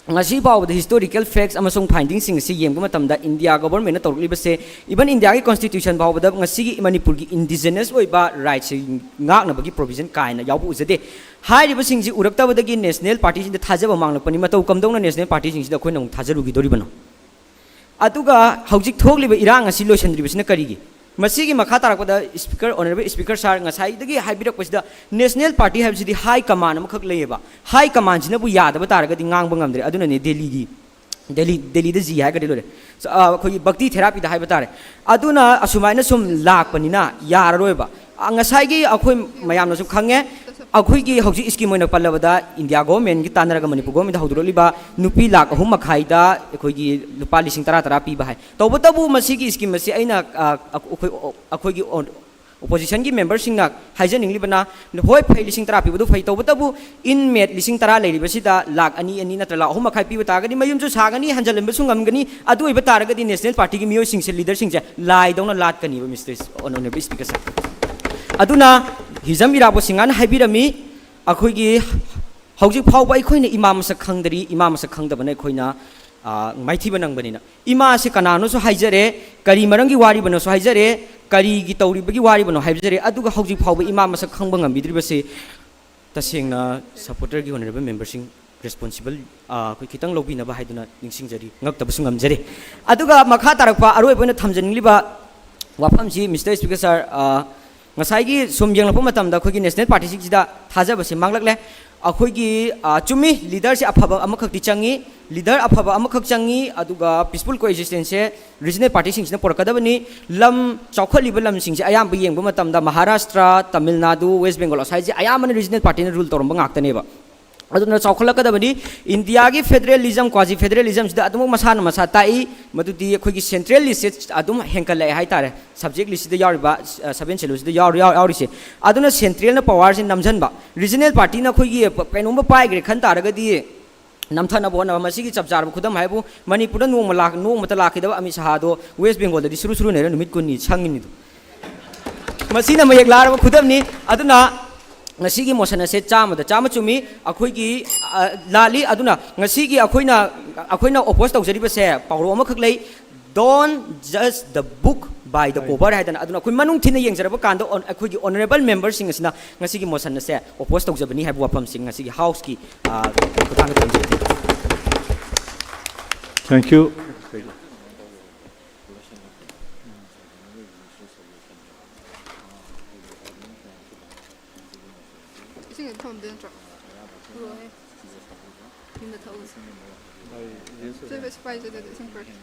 ꯉꯁꯤ ꯐꯥꯎꯕꯗ historical facts ꯑꯃꯁꯨꯡ findingꯁꯤꯡ ꯑꯁꯤ ꯌꯦꯡꯕ ꯃꯇꯝꯗ India governmentꯅ ꯇꯧꯔꯛꯂꯤꯕꯁꯦ, even Indiaꯒꯤ constitution ꯐꯥꯎꯕꯗ ꯉꯁꯤꯒꯤ ꯃꯅꯤꯄꯨꯔꯒꯤ indigenous ꯑꯣꯏꯕ rightꯁꯦ ꯉꯥꯛꯅꯕꯒꯤ provision ꯀꯥꯏꯅ ꯌꯥꯎꯕ ꯎꯖꯗꯦ꯫ ꯍꯥꯏꯔꯤꯕꯁꯤꯡꯁꯤ ꯎꯔꯛꯇꯕꯗꯒꯤ national partyꯁꯤꯡꯗ ꯊꯥꯖꯕ ꯃꯥꯡꯂꯛꯄꯅꯤ꯫ ꯃꯇꯧ ꯀꯝꯗꯧꯅ national partyꯁꯤꯡꯁꯤꯗ ꯑꯩꯈꯣꯏꯅ ꯑꯃꯨꯛ ꯊꯥꯖꯔꯨꯈꯤꯗꯣꯔꯤꯕꯅꯣ? ꯑꯗꯨꯒ ꯍꯧꯖꯤꯛ ꯊꯣꯛꯂꯤꯕ ꯏꯔꯥꯡ ꯑꯁꯤ ꯂꯣꯏꯁꯤꯟꯗ꯭ꯔꯤꯕꯁꯤꯅ ꯀꯔꯤꯒꯤ? ꯃꯁꯤꯒꯤ ꯃꯈꯥ ꯇꯥꯔꯛꯄꯗ speaker, honourable speaker sir, ꯉꯁꯥꯏꯗꯒꯤ ꯍꯥꯏꯕꯤꯔꯛꯄꯁꯤꯗ national party ꯍꯥꯏꯕꯁꯤꯗꯤ high command ꯑꯃꯈꯛ ꯂꯩꯌꯦꯕ꯫ High commandꯁꯤꯅꯕꯨ ꯌꯥꯗꯕ ꯇꯥꯔꯒꯗꯤ ꯉꯥꯡꯕ ꯉꯝꯗ꯭ꯔꯦ꯫ ꯑꯗꯨꯅꯅꯦ ꯗꯦꯜꯂꯤꯒꯤ, ꯗꯦꯜꯂꯤ, ꯗꯦꯜꯂꯤꯗ ꯖꯤ ꯍꯥꯏꯔꯒꯗꯤ ꯂꯣꯏꯔꯦ꯫ ꯑ, ꯑꯩꯈꯣꯏꯒꯤ ꯚꯛꯇꯤ ꯊꯦꯔꯥꯄꯤꯗ ꯍꯥꯏꯕ ꯇꯥꯔꯦ꯫ ꯑꯗꯨꯅ ꯑꯁꯨꯃꯥꯏꯅ ꯁꯨꯝ ꯂꯥꯛꯄꯅꯤꯅ ꯌꯥꯔꯔꯣꯏꯕ꯫ ꯑ, ꯉꯁꯥꯏꯒꯤ ꯑꯩꯈꯣꯏ ꯃꯌꯥꯝꯅꯁꯨ ꯈꯪꯉꯦ, ꯑꯩꯈꯣꯏꯒꯤ ꯍꯧꯖꯤꯛ scheme ꯑꯣꯏꯅ ꯄꯜꯂꯕꯗ India governmentꯒꯤ ꯇꯥꯟꯅꯔꯒ ꯃꯅꯤꯄꯨꯔ governmentꯗ ꯍꯧꯗꯣꯔꯛꯂꯤꯕ ꯅꯨꯄꯤ ꯂꯥꯈ ꯑꯍꯨꯝ ꯃꯈꯥꯏꯗ ꯑꯩꯈꯣꯏꯒꯤ ꯂꯨꯄꯥ ꯂꯤꯁꯤꯡ ꯇꯔꯥ ꯇꯔꯥ ꯄꯤꯕ ꯍꯥꯏ꯫ ꯇꯧꯕꯇꯕꯨ ꯃꯁꯤꯒꯤ scheme ꯑꯁꯤ ꯑꯩꯅ, ꯑ, ꯑꯩꯈꯣꯏ, ꯑꯩꯈꯣꯏꯒꯤ oppositionꯒꯤ memberꯁꯤꯡꯅ ꯍꯥꯏꯖꯅꯤꯡꯂꯤꯕꯅ, ꯍꯣꯏ, ꯐꯩ, ꯂꯤꯁꯤꯡ ꯇꯔꯥ ꯄꯤꯕꯗꯨ ꯐꯩ, ꯇꯧꯕꯇꯕꯨ inmate ꯂꯤꯁꯤꯡ ꯇꯔꯥ ꯂꯩꯔꯤꯕꯁꯤꯗ ꯂꯥꯈ ꯑꯅꯤ, ꯑꯅꯤ ꯅꯠꯇ꯭ꯔ ꯂꯥꯈ ꯑꯍꯨꯝ ꯃꯈꯥꯏ ꯄꯤꯕ ꯇꯥꯔꯒꯗꯤ ꯃꯌꯨꯝꯁꯨ ꯁꯥꯒꯅꯤ, ꯍꯟꯖꯤꯜꯍꯟꯕꯁꯨ ꯉꯝꯒꯅꯤ꯫ ꯑꯗꯨ ꯑꯣꯏꯕ ꯇꯥꯔꯒꯗꯤ national partyꯒꯤ ꯃꯤꯑꯣꯏꯁꯤꯡꯁꯦ, leaderꯁꯤꯡꯁꯦ ꯂꯥꯏꯗꯧꯅ ꯂꯥꯠꯀꯅꯤꯕ, Mister Honourable Speaker sir꯫ ꯑꯗꯨꯅ ꯍꯤꯖꯝ ꯏꯔꯥꯕꯣꯠ ꯁꯤꯡꯍꯥꯅ ꯍꯥꯏꯕꯤꯔꯝꯃꯤ, ꯑꯩꯈꯣꯏꯒꯤ ꯍꯧꯖꯤꯛ ꯐꯥꯎꯕ ꯑꯩꯈꯣꯏꯅ ꯏꯃꯥ ꯃꯁꯛ ꯈꯪꯗꯔꯤ, ꯏꯃꯥ ꯃꯁꯛ ꯈꯪꯗꯕꯅ ꯑꯩꯈꯣꯏꯅ ꯑ, ꯃꯥꯏꯊꯤꯕ ꯅꯪꯕꯅꯤꯅ꯫ ꯏꯃꯥꯁꯦ ꯀꯅꯥꯅꯣꯁꯨ ꯍꯥꯏꯖꯔꯦ, ꯀꯔꯤ ꯃꯔꯝꯒꯤ ꯋꯥꯔꯤꯕꯅꯣꯁꯨ ꯍꯥꯏꯖꯔꯦ, ꯀꯔꯤꯒꯤ ꯇꯧꯔꯤꯕꯒꯤ ꯋꯥꯔꯤꯕꯅꯣ ꯍꯥꯏꯖꯔꯦ, ꯑꯗꯨꯒ ꯍꯧꯖꯤꯛ ꯐꯥꯎꯕ ꯏꯃꯥ ꯃꯁꯛ ꯈꯪꯕ ꯉꯝꯕꯤꯗ꯭ꯔꯤꯕꯁꯤ ꯇꯁꯦꯡꯅ ꯁꯄꯣꯔꯇꯔꯒꯤ ꯑꯣꯏꯅꯔꯤꯕ ꯃꯦꯝꯕꯔꯁꯤꯡ ꯔꯦꯁꯄꯣꯟꯁꯤꯕꯜ, ꯑ, ꯑꯩꯈꯣꯏ ꯈꯤꯇꯪ ꯂꯧꯕꯤꯅꯕ ꯍꯥꯏꯗꯨꯅ ꯅꯤꯡꯁꯤꯡꯖꯔꯤ, ꯉꯛꯇꯕꯁꯨ ꯉꯝꯖꯔꯤ꯫ ꯑꯗꯨꯒ ꯃꯈꯥ ꯇꯥꯔꯛꯄ ꯑꯔꯣꯏꯕ ꯑꯣꯏꯅ ꯊꯝꯖꯅꯤꯡꯂꯤꯕ ꯋꯥꯐꯝꯁꯤ, ꯃꯤꯁꯇꯔ ꯁ꯭ꯄꯤꯀꯔ ꯁꯥꯔ, ꯑ, ꯉꯁꯥꯏꯒꯤ ꯁꯨꯝ ꯌꯦꯡꯂꯛꯄ ꯃꯇꯝꯗ ꯑꯩꯈꯣꯏꯒꯤ ꯅꯦꯁꯅꯦꯜ ꯄꯥꯔꯇꯤꯁꯤꯡꯁꯤꯗ ꯊꯥꯖꯕꯁꯦ ꯃꯥꯡꯂꯛꯂꯦ꯫ ꯑꯩꯈꯣꯏꯒꯤ, ꯑ, ꯆꯨꯝꯃꯤ, ꯂꯤꯗꯔꯁꯦ ꯑꯐꯕ ꯑꯃꯈꯛꯇꯤ ꯆꯪꯉꯤ, ꯂꯤꯗꯔ ꯑꯐꯕ ꯑꯃꯈꯛ ꯆꯪꯉꯤ, ꯑꯗꯨꯒ ꯄꯤꯁꯐꯨꯜ ꯀꯣꯑꯦꯛꯖꯤꯁꯇꯦꯟꯁꯁꯦ ꯔꯤꯖꯅꯦꯜ ꯄꯥꯔꯇꯤꯁꯤꯡꯁꯤꯅ ꯄꯨꯔꯛꯀꯗꯕꯅꯤ꯫ ꯂꯝ ꯆꯥꯎꯈꯠꯂꯤꯕ ꯂꯝꯁꯤꯡꯁꯦ ꯑꯌꯥꯝꯕ ꯌꯦꯡꯕ ꯃꯇꯝꯗ ꯃꯍꯥꯔꯥꯁꯇ꯭ꯔ, ꯇꯥꯃꯤꯜ ꯅꯥꯗꯨ, ꯋꯦꯁ ꯕꯦꯡꯒꯣꯜ ꯑꯁ꯭ꯋꯥꯏꯁꯦ ꯑꯌꯥꯝꯕꯅ ꯔꯤꯖꯅꯦꯜ ꯄꯥꯔꯇꯤꯅ ꯔꯨꯜ ꯇꯧꯔꯝꯕ ꯉꯥꯛꯇꯅꯦꯕ꯫ ꯑꯗꯨꯅ ꯆꯥꯎꯈꯠꯂꯛꯀꯗꯕꯅꯤ꯫ ꯏꯟꯗꯤꯌꯥꯒꯤ ꯐꯦꯗꯔꯦꯂꯤꯖꯝ, ꯀ꯭ꯋꯥꯖꯤ ꯐꯦꯗꯔꯦꯂꯤꯖꯝꯁꯤꯗ ꯑꯗꯨꯃꯛ ꯃꯁꯥꯅ ꯃꯁꯥ ꯇꯥꯛꯏ, ꯃꯗꯨꯗꯤ ꯑꯩꯈꯣꯏꯒꯤ ꯁꯦꯟꯇ꯭ꯔꯦꯜ ꯂꯤꯁꯁꯦ ꯑꯗꯨꯝ ꯍꯦꯟꯒꯠꯂꯛꯑꯦ ꯍꯥꯏꯇꯥꯔꯦ꯫ ꯁꯕꯖꯦꯛ ꯂꯤꯁꯁꯤꯗ ꯌꯥꯎꯔꯤꯕ, ꯑ, ꯁꯕꯦꯟ ꯁꯦꯗꯨꯜꯁꯤꯗ ꯌꯥꯎꯔꯤ-, ꯌꯥꯎ-, ꯌꯥꯎꯔꯤꯁꯦ꯫ ꯑꯗꯨꯅ ꯁꯦꯟꯇ꯭ꯔꯦꯜꯅ ꯄꯋꯥꯔꯁꯦ ꯅꯝꯁꯤꯟꯕ꯫ ꯔꯤꯖꯅꯦꯜ ꯄꯥꯔꯇꯤꯅ ꯑꯩꯈꯣꯏꯒꯤ ꯀꯩꯅꯣꯝꯃ ꯄꯥꯏꯈ꯭ꯔꯦ ꯈꯟ ꯇꯥꯔꯒꯗꯤ ꯅꯝꯊꯅꯕ ꯍꯣꯠꯅꯕ꯫ ꯃꯁꯤꯒꯤ ꯆꯞ ꯆꯥꯔꯕ ꯈꯨꯗꯝ ꯍꯥꯏꯕꯨ ꯃꯅꯤꯄꯨꯔꯗ ꯅꯣꯡꯃ ꯂꯥꯛ-, ꯅꯣꯡꯃꯇ ꯂꯥꯛꯈꯤꯗꯕ ꯑꯃꯤꯠ ꯁꯍꯥꯗꯣ ꯋꯦꯁ ꯕꯦꯡꯒꯣꯜꯗꯗꯤ ꯁꯨꯔꯨ ꯁꯨꯔꯨ ꯅꯩꯔ ꯅꯨꯃꯤꯠ ꯀꯨꯟꯅꯤ ꯁꯪꯉꯤꯅꯤꯗꯣ꯫ ꯃꯁꯤꯅ ꯃꯌꯦꯛ ꯂꯥꯔꯕ ꯈꯨꯗꯝꯅꯤ꯫ ꯑꯗꯨꯅ ꯉꯁꯤꯒꯤ ꯃꯣꯁꯟ ꯑꯁꯦ ꯆꯥꯝꯃꯗ ꯆꯥꯝꯃ ꯆꯨꯝꯃꯤ꯫ ꯑꯩꯈꯣꯏꯒꯤ, ꯑ, ꯂꯥꯜꯂꯤ꯫ ꯑꯗꯨꯅ ꯉꯁꯤꯒꯤ ꯑꯩꯈꯣꯏꯅ, ꯑꯩꯈꯣꯏꯅ ꯑꯣꯄꯣꯖ ꯇꯧꯖꯔꯤꯕꯁꯦ ꯄꯥꯎꯔꯧ ꯑꯃꯈꯛ ꯂꯩ, "Don't judge the book by the cover" ꯍꯥꯏꯗꯅ꯫ ꯑꯗꯨꯅ ꯑꯩꯈꯣꯏ ꯃꯅꯨꯡ ꯊꯤꯟꯅ ꯌꯦꯡꯖꯔꯕ ꯀꯥꯟꯗ ꯑꯣꯟ-, ꯑꯩꯈꯣꯏꯒꯤ ꯑꯣꯅꯔꯦꯕꯜ ꯃꯦꯝꯕꯔꯁꯤꯡ ꯑꯁꯤꯅ ꯉꯁꯤꯒꯤ ꯃꯣꯁꯟ ꯑꯁꯦ ꯑꯣꯄꯣꯖ ꯇꯧꯖꯕꯅꯤ ꯍꯥꯏꯕ ꯋꯥꯐꯝꯁꯤ ꯉꯁꯤꯒꯤ ꯍꯥꯎꯁꯀꯤ, ꯑ, ꯈꯨꯊꯥꯡꯗ ꯊꯝꯖꯒꯦ꯫ Thank you. ꯏꯁꯤꯡ ꯑꯗꯨꯝ ꯊꯝꯃꯝꯗꯣꯏ ꯅꯠꯇ꯭ꯔꯣ? ꯄꯨꯔꯛꯑꯣꯍꯦ꯫ ꯌꯨꯝꯗ ꯊꯛꯎꯁꯦ꯫ ꯁꯤ ꯕꯦꯁ ꯄꯥꯏꯁꯦ ꯑꯗꯨꯗꯤ ꯏꯁꯤꯡ ꯄꯨꯔꯛꯀꯦ꯫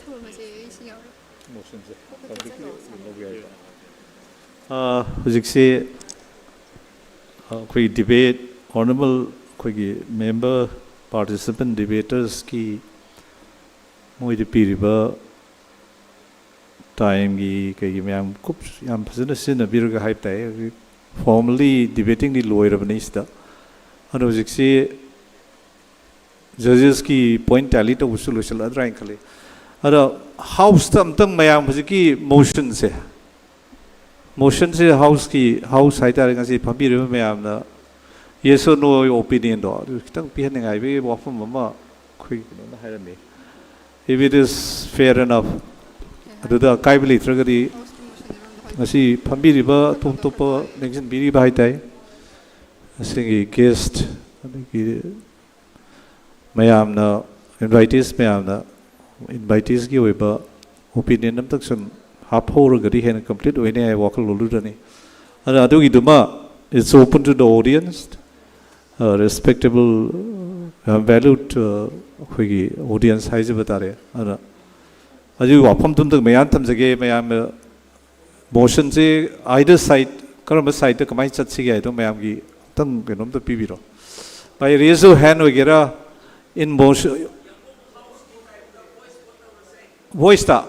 ꯊꯝꯃꯁꯦ, ꯑꯩ ꯏꯁꯤꯡ ꯌꯥꯎꯔꯦ꯫ ꯃꯣꯁꯟꯁꯦ ꯄꯕ꯭ꯂꯤꯛꯀꯤ ꯂꯧꯕ ꯌꯥꯏꯀꯣ? ꯑꯥ, ꯍꯧꯖꯤꯛꯁꯤ, ꯑꯥ, ꯑꯩꯈꯣꯏꯒꯤ ꯗꯤꯕꯦꯠ, ꯑꯣꯅꯔꯦꯕꯜ ꯑꯩꯈꯣꯏꯒꯤ ꯃꯦꯝꯕꯔ, ꯄꯥꯔꯇꯤꯁꯤꯄꯦꯟ ꯗꯤꯕꯦꯇꯔꯁꯀꯤ ꯃꯣꯏꯗ ꯄꯤꯔꯤꯕ ꯇꯥꯏꯝꯒꯤ ꯀꯩꯒꯤ ꯃꯌꯥꯝ ꯀꯨꯞ ꯌꯥꯝ ꯐꯖꯅ ꯁꯤꯖꯤꯟꯅꯕꯤꯔꯒ ꯍꯥꯏꯕ ꯇꯥꯏ꯫ ꯍꯧꯖꯤꯛ ꯐꯣꯔꯃꯦꯜꯂꯤ ꯗꯤꯕꯦꯇꯤꯡꯗꯤ ꯂꯣꯏꯔꯕꯅꯤ ꯁꯤꯗ꯫ ꯑꯗꯣ ꯍꯧꯖꯤꯛꯁꯤ ꯖꯖꯦꯁꯀꯤ ꯄꯣꯏꯟ ꯇꯦꯂꯤ ꯇꯧꯕꯁꯨ ꯂꯣꯏꯁꯤꯜꯂꯛꯑꯗ꯭ꯔꯥ ꯍꯥꯏꯅ ꯈꯜꯂꯤ꯫ ꯑꯗꯣ ꯍꯥꯎꯁꯇ ꯑꯝꯇꯪ ꯃꯌꯥꯝ ꯍꯧꯖꯤꯛꯀꯤ ꯃꯣꯁꯟꯁꯦ, ꯃꯣꯁꯟꯁꯦ ꯍꯥꯎꯁꯀꯤ, ꯍꯥꯎꯁ ꯍꯥꯏꯇꯥꯔꯦ, ꯉꯁꯤ ꯐꯝꯕꯤꯔꯤꯕ ꯃꯌꯥꯝꯅ Yes or no opinion ꯗꯣ ꯑꯗꯨ ꯈꯤꯇꯪ ꯄꯤꯍꯟꯅꯤꯡꯉꯥꯏꯒꯤ ꯋꯥꯐꯝ ꯑꯃ ꯑꯩꯈꯣꯏ ꯀꯩꯅꯣꯅ ꯍꯥꯏꯔꯝꯃꯤ. If it is fair enough, ꯑꯗꯨꯗ ꯑꯀꯥꯏꯕ ꯂꯩꯇ꯭ꯔꯒꯗꯤ ꯉꯁꯤ ꯐꯝꯕꯤꯔꯤꯕ ꯑꯇꯣꯞ ꯑꯇꯣꯞꯄ ꯂꯦꯡꯁꯤꯟꯕꯤꯔꯤꯕ ꯍꯥꯏ ꯇꯥꯏ, ꯉꯁꯤꯒꯤ guest, ꯑꯗꯒꯤ ꯃꯌꯥꯝꯅ, invitees ꯃꯌꯥꯝꯅ, invitees ꯀꯤ ꯑꯣꯏꯕ opinion ꯑꯝꯇꯪ ꯁꯨꯝ ꯍꯥꯞꯍꯧꯔꯒꯗꯤ ꯍꯦꯟꯅ complete ꯑꯣꯏꯅꯤ ꯍꯥꯏꯕ ꯋꯥꯈꯜꯂꯣꯟꯗꯨꯗꯅꯤ. ꯑꯗꯨꯅ ꯑꯗꯨꯒꯤꯗꯨꯃ, it's open to the audience, uh, respectable, uh, valued, uh, ꯑꯩꯈꯣꯏꯒꯤ audience ꯍꯥꯏꯖꯕ ꯇꯥꯔꯦ. ꯑꯗꯨꯅ ꯑꯗꯨꯒꯤ ꯋꯥꯐꯝꯗꯨꯝꯇꯪ ꯃꯌꯥꯝ ꯊꯝꯖꯒꯦ. ꯃꯌꯥꯝ motion ꯁꯦ either side, ꯀꯔꯝꯕ side ꯇ ꯀꯃꯥꯏꯅ ꯆꯠꯁꯤꯒꯦ ꯍꯥꯏꯗꯣ ꯃꯌꯥꯝꯒꯤ ꯑꯝꯇꯪ ꯀꯩꯅꯣꯝꯇ ꯄꯤꯕꯤꯔꯣ. By raise of hand ꯑꯣꯏꯒꯦꯔꯥ, in motion, voice ꯇ?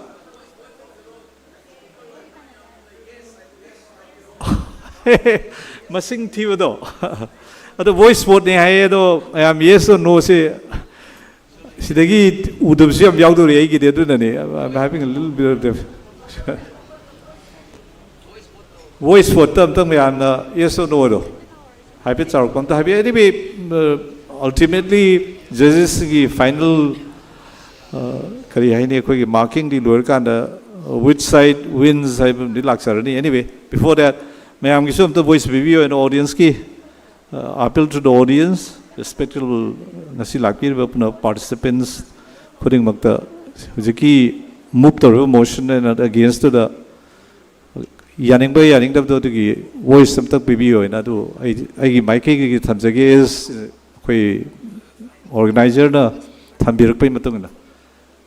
ꯃꯁꯤꯡ ꯊꯤꯕꯗꯣ. ꯑꯗꯣ voice vote ꯅꯦ ꯍꯥꯏꯌꯦ. ꯑꯗꯣ ꯃꯌꯥꯝ yes or no ꯁꯦ ꯁꯤꯗꯒꯤ ꯎꯗꯕꯁꯨ ꯌꯥꯝ ꯌꯥꯎꯗꯧꯔꯤ ꯑꯩꯒꯤꯗꯤ. ꯑꯗꯨꯅꯅꯦ, I'm having a little bit of difficulty. Voice vote ꯇ ꯑꯝꯇꯪ ꯃꯌꯥꯝꯅ yes or no ꯗꯣ ꯍꯥꯏꯐꯦꯠ ꯆꯥꯎꯔꯥꯛꯄ ꯑꯝꯇ ꯍꯥꯏꯕꯤꯌꯨ. Anyway, uh, ultimately judges ꯀꯤ final, uh, ꯀꯔꯤ ꯍꯥꯏꯅꯤ, ꯑꯩꯈꯣꯏꯒꯤ marking ꯗꯤ ꯂꯣꯏꯔꯀꯥꯟꯗ, uh, which side wins ꯍꯥꯏꯕ ꯑꯃꯗꯤ ꯂꯥꯛꯆꯔꯅꯤ. Anyway, before that, ꯃꯌꯥꯝꯒꯤꯁꯨ ꯑꯝꯇ voice ꯄꯤꯕꯤꯌꯨ. And audience ꯀꯤ, uh, appeal to the audience, respectable, ꯉꯁꯤ ꯂꯥꯛꯄꯤꯔꯤꯕ ꯄꯨꯝꯅꯃꯛ participants ꯈꯨꯗꯤꯡꯃꯛꯇ ꯍꯧꯖꯤꯛꯀꯤ move ꯇꯧꯔꯤꯕ motion and against ꯇꯨꯗ ꯌꯥꯅꯤꯡꯕ ꯌꯥꯅꯤꯡꯗꯕꯗꯣ ꯑꯗꯨꯒꯤ voice ꯑꯝꯇꯪ ꯄꯤꯕꯤꯌꯣ ꯍꯥꯏꯅ ꯑꯗꯨ ꯑꯩ, ꯑꯩꯒꯤ ꯃꯥꯏꯀꯩꯗꯒꯤ ꯊꯝꯖꯒꯦ, as ꯑꯩꯈꯣꯏ organizer ꯅ ꯊꯝꯕꯤꯔꯛꯄꯒꯤ ꯃꯇꯨꯡ ꯏꯟꯅ꯫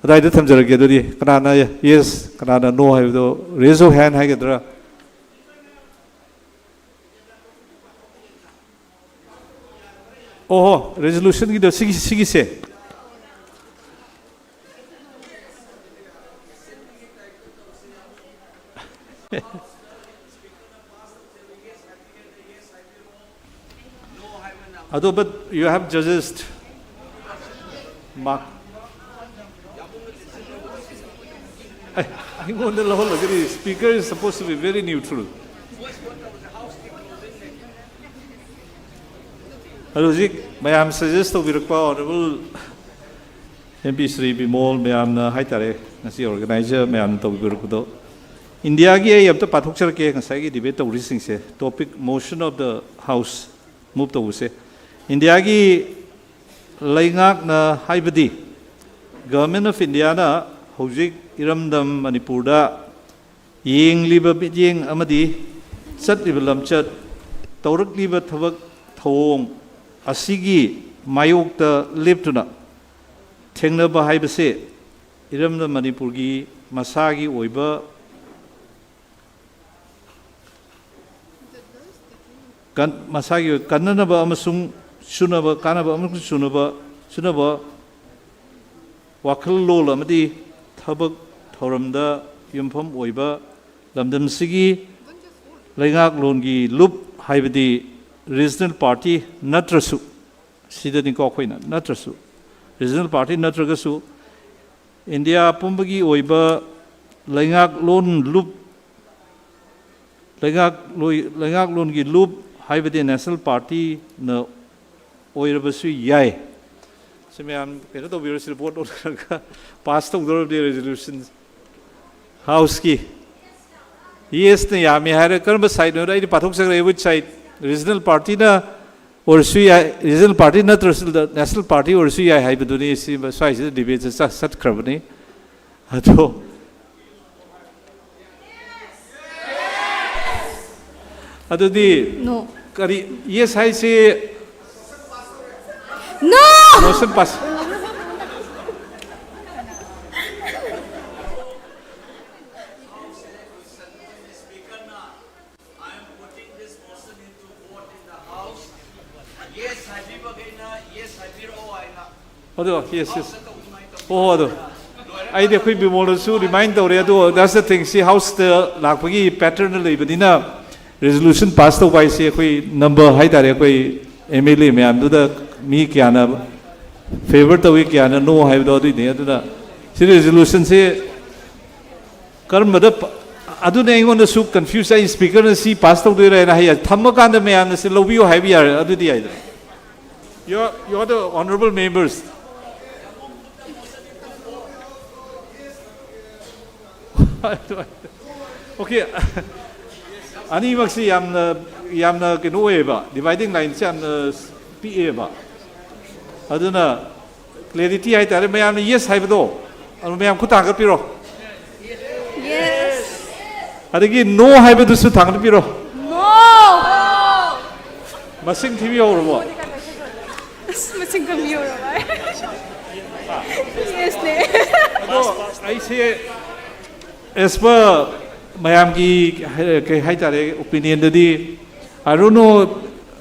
ꯑꯗꯥꯏꯗ ꯊꯝꯖꯔꯒꯦ꯫ ꯑꯗꯨꯗꯤ ꯀꯅꯥꯅ yes, ꯀꯅꯥꯅ no ꯍꯥꯏꯕꯗꯣ raise of hand ꯍꯥꯏꯒꯗ꯭ꯔꯥ? ꯑꯣꯍꯣ, resolution ꯒꯤꯗꯣ ꯁꯤꯒꯤ, ꯁꯤꯒꯤꯁꯦ꯫ ꯑꯗꯣ, but you have judges mark. ꯑꯦ, ꯑꯩꯉꯣꯟꯗ ꯂꯧꯍꯜꯂꯒꯗꯤ, speaker is supposed to be very neutral. ꯑꯗꯣ ꯍꯧꯖꯤꯛ ꯃꯌꯥꯝ suggest ꯇꯧꯕꯤꯔꯛꯄ Honourable M P Shri Bimol ꯃꯌꯥꯝꯅ ꯍꯥꯏꯇꯥꯔꯦ, ꯉꯁꯤ organizer ꯃꯌꯥꯝꯅ ꯇꯧꯕꯤꯔꯛꯄꯗꯣ, ꯏꯟꯗꯤꯌꯥꯒꯤ ꯑꯩ ꯑꯝꯇ ꯄꯥꯊꯣꯛꯆꯔꯛꯀꯦ꯫ ꯉꯁꯥꯏꯒꯤ debate ꯇꯧꯔꯤꯁꯤꯡꯁꯦ, topic motion of the House move ꯇꯧꯕꯁꯦ, ꯏꯟꯗꯤꯌꯥꯒꯤ ꯂꯩꯉꯥꯛꯅ, ꯍꯥꯏꯕꯗꯤ Government of Indiaꯅ ꯍꯧꯖꯤꯛ ꯏꯔꯝꯗꯝ ꯃꯅꯤꯄꯨꯔꯗ ꯌꯦꯡꯂꯤꯕ ꯃꯤꯠꯌꯦꯡ ꯑꯃꯗꯤ ꯆꯠꯂꯤꯕ ꯂꯝꯆꯠ, ꯇꯧꯔꯛꯂꯤꯕ ꯊꯕꯛ ꯊꯧꯑꯣꯡ ꯑꯁꯤꯒꯤ ꯃꯥꯌꯣꯛꯇ ꯂꯦꯞꯇꯨꯅ ꯊꯦꯡꯅꯕ ꯍꯥꯏꯕꯁꯦ ꯏꯔꯝꯗꯝ ꯃꯅꯤꯄꯨꯔꯒꯤ ꯃꯁꯥꯒꯤ ꯑꯣꯏꯕ ꯀꯟ-, ꯃꯁꯥꯒꯤ ꯑꯣꯏ-, ꯀꯟꯅꯅꯕ ꯑꯃꯁꯨꯡ ꯆꯨꯅꯕ, ꯀꯥꯟꯅꯕ ꯑꯃꯁꯨꯡ ꯆꯨꯅꯕ, ꯆꯨꯅꯕ ꯋꯥꯈꯜꯂꯣꯟ ꯑꯃꯗꯤ ꯊꯕꯛ ꯊꯧꯔꯝꯗ ꯌꯨꯝꯐꯝ ꯑꯣꯏꯕ ꯂꯝꯗꯝꯁꯤꯒꯤ ꯂꯩꯉꯥꯛꯂꯣꯟꯒꯤ ꯂꯨꯞ, ꯍꯥꯏꯕꯗꯤ regional party ꯅꯠꯇ꯭ꯔꯁꯨ, ꯁꯤꯗꯅꯤꯀꯣ ꯑꯩꯈꯣꯏꯅ, ꯅꯠꯇ꯭ꯔꯁꯨ, regional party ꯅꯠꯇ꯭ꯔꯒꯁꯨ ꯏꯟꯗꯤꯌꯥ ꯄꯨꯝꯕꯒꯤ ꯑꯣꯏꯕ ꯂꯩꯉꯥꯛꯂꯣꯟ ꯂꯨꯞ, ꯂꯩꯉꯥꯛꯂꯣꯏ-, ꯂꯩꯉꯥꯛꯂꯣꯟꯒꯤ ꯂꯨꯞ, ꯍꯥꯏꯕꯗꯤ national partyꯅ ꯑꯣꯏꯔꯕꯁꯨ ꯌꯥꯏ꯫ ꯁꯤ ꯃꯌꯥꯝ ꯀꯩꯅꯣ ꯇꯧꯕꯤꯔꯣ, ꯁꯤꯗ vote ꯑꯣꯟꯅꯔꯒ pass ꯇꯧꯗꯧꯔꯕꯅꯤ resolution꯫ Houseꯀꯤ yesꯅ ꯌꯥꯝꯃꯤ ꯍꯥꯏꯔꯦ꯫ ꯀꯔꯝꯕ sideꯅꯣꯗ ꯑꯩꯗꯤ ꯄꯥꯊꯣꯛꯆꯈ꯭ꯔꯦ, which side? Regional partyꯅ ꯑꯣꯏꯔꯁꯨ ꯌꯥꯏ, regional party ꯅꯠꯇ꯭ꯔꯁꯨ national party ꯑꯣꯏꯔꯁꯨ ꯌꯥꯏ ꯍꯥꯏꯕꯗꯨꯅꯤ꯫ ꯁꯤ ꯁ꯭ꯋꯥꯏꯁꯤꯗ debate ꯆꯠ-, ꯆꯠꯈ꯭ꯔꯕꯅꯤ꯫ ꯑꯗꯣ ꯑꯗꯨꯗꯤ No. ꯀꯔꯤ yes ꯍꯥꯏꯁꯤ? No! Motion pass. I am putting this motion into vote in the House. Yes ꯍꯥꯏꯕꯤꯕꯈꯩꯅ yes ꯍꯥꯏꯕꯤꯔꯛꯑꯣ ꯍꯥꯏꯅ꯫ ꯑꯗꯣ yes, yes. ꯍꯣ, ꯍꯣ, ꯑꯗꯣ ꯑꯩꯗꯤ ꯑꯩꯈꯣꯏ ꯕꯤꯃꯣꯜꯗꯁꯨ remind ꯇꯧꯔꯦ꯫ ꯑꯗꯣ that's the thing, ꯁꯤ Houseꯇ ꯂꯥꯛꯄꯒꯤ pattern ꯂꯩꯕꯅꯤꯅ resolution pass ꯇꯧꯕ ꯍꯥꯏꯁꯦ ꯑꯩꯈꯣꯏ number ꯍꯥꯏꯇꯥꯔꯦ, ꯑꯩꯈꯣꯏ M L A ꯃꯌꯥꯝꯗꯨꯗ ꯃꯤ ꯀꯌꯥꯅ favour ꯇꯧꯏ, ꯀꯌꯥꯅ no ꯍꯥꯏꯕꯗꯣ ꯑꯗꯨꯏꯅꯦ꯫ ꯑꯗꯨꯅ ꯁꯤ resolutionꯁꯦ ꯀꯔꯝꯕꯗ ꯄ-, ꯑꯗꯨꯅ ꯑꯩꯉꯣꯟꯗꯁꯨ confuse, ꯑꯩ Speakerꯅ ꯁꯤ pass ꯇꯧꯗꯣꯏꯔꯥ ꯍꯥꯏꯅ ꯍꯌꯦꯡ ꯊꯝꯃꯀꯥꯟꯗ ꯃꯌꯥꯝꯅ ꯁꯤ ꯂꯧꯕꯤꯌꯨ ꯍꯥꯏꯕ ꯌꯥꯔꯦ, ꯑꯗꯨꯗꯤ ꯌꯥꯏꯗꯅ꯫ You're, you're the honorable members. Okay. ꯑꯅꯤꯃꯛꯁꯤ ꯌꯥꯝꯅ, ꯌꯥꯝꯅ ꯀꯩꯅꯣ ꯑꯣꯏꯌꯦꯕ, dividing lineꯁꯦ ꯌꯥꯝꯅ ꯄꯤꯛꯑꯦꯕ꯫ ꯑꯗꯨꯅ clarity ꯍꯥꯏꯇꯥꯔꯦ, ꯃꯌꯥꯝꯅ yes ꯍꯥꯏꯕꯗꯣ, ꯑꯗꯨ ꯃꯌꯥꯝ ꯈꯨꯠ ꯊꯥꯡꯒꯠꯄꯤꯔꯣ꯫ Yes. ꯑꯗꯒꯤ no ꯍꯥꯏꯕꯗꯨꯁꯨ ꯊꯥꯡꯒꯠꯄꯤꯔꯣ꯫ No. ꯃꯁꯤꯡ ꯊꯤꯕꯤꯍꯧꯔꯕꯣ? ꯑꯁ, ꯃꯁꯤꯡ ꯈꯪꯕꯤꯍꯧꯔꯕ? Yes ꯅꯦ꯫ ꯑꯗꯣ ꯑꯩꯁꯦ, as per ꯃꯌꯥꯝꯒꯤ, ꯀꯩ ꯍꯥꯏꯇꯥꯔꯦ, opinionꯗꯗꯤ, I don't know,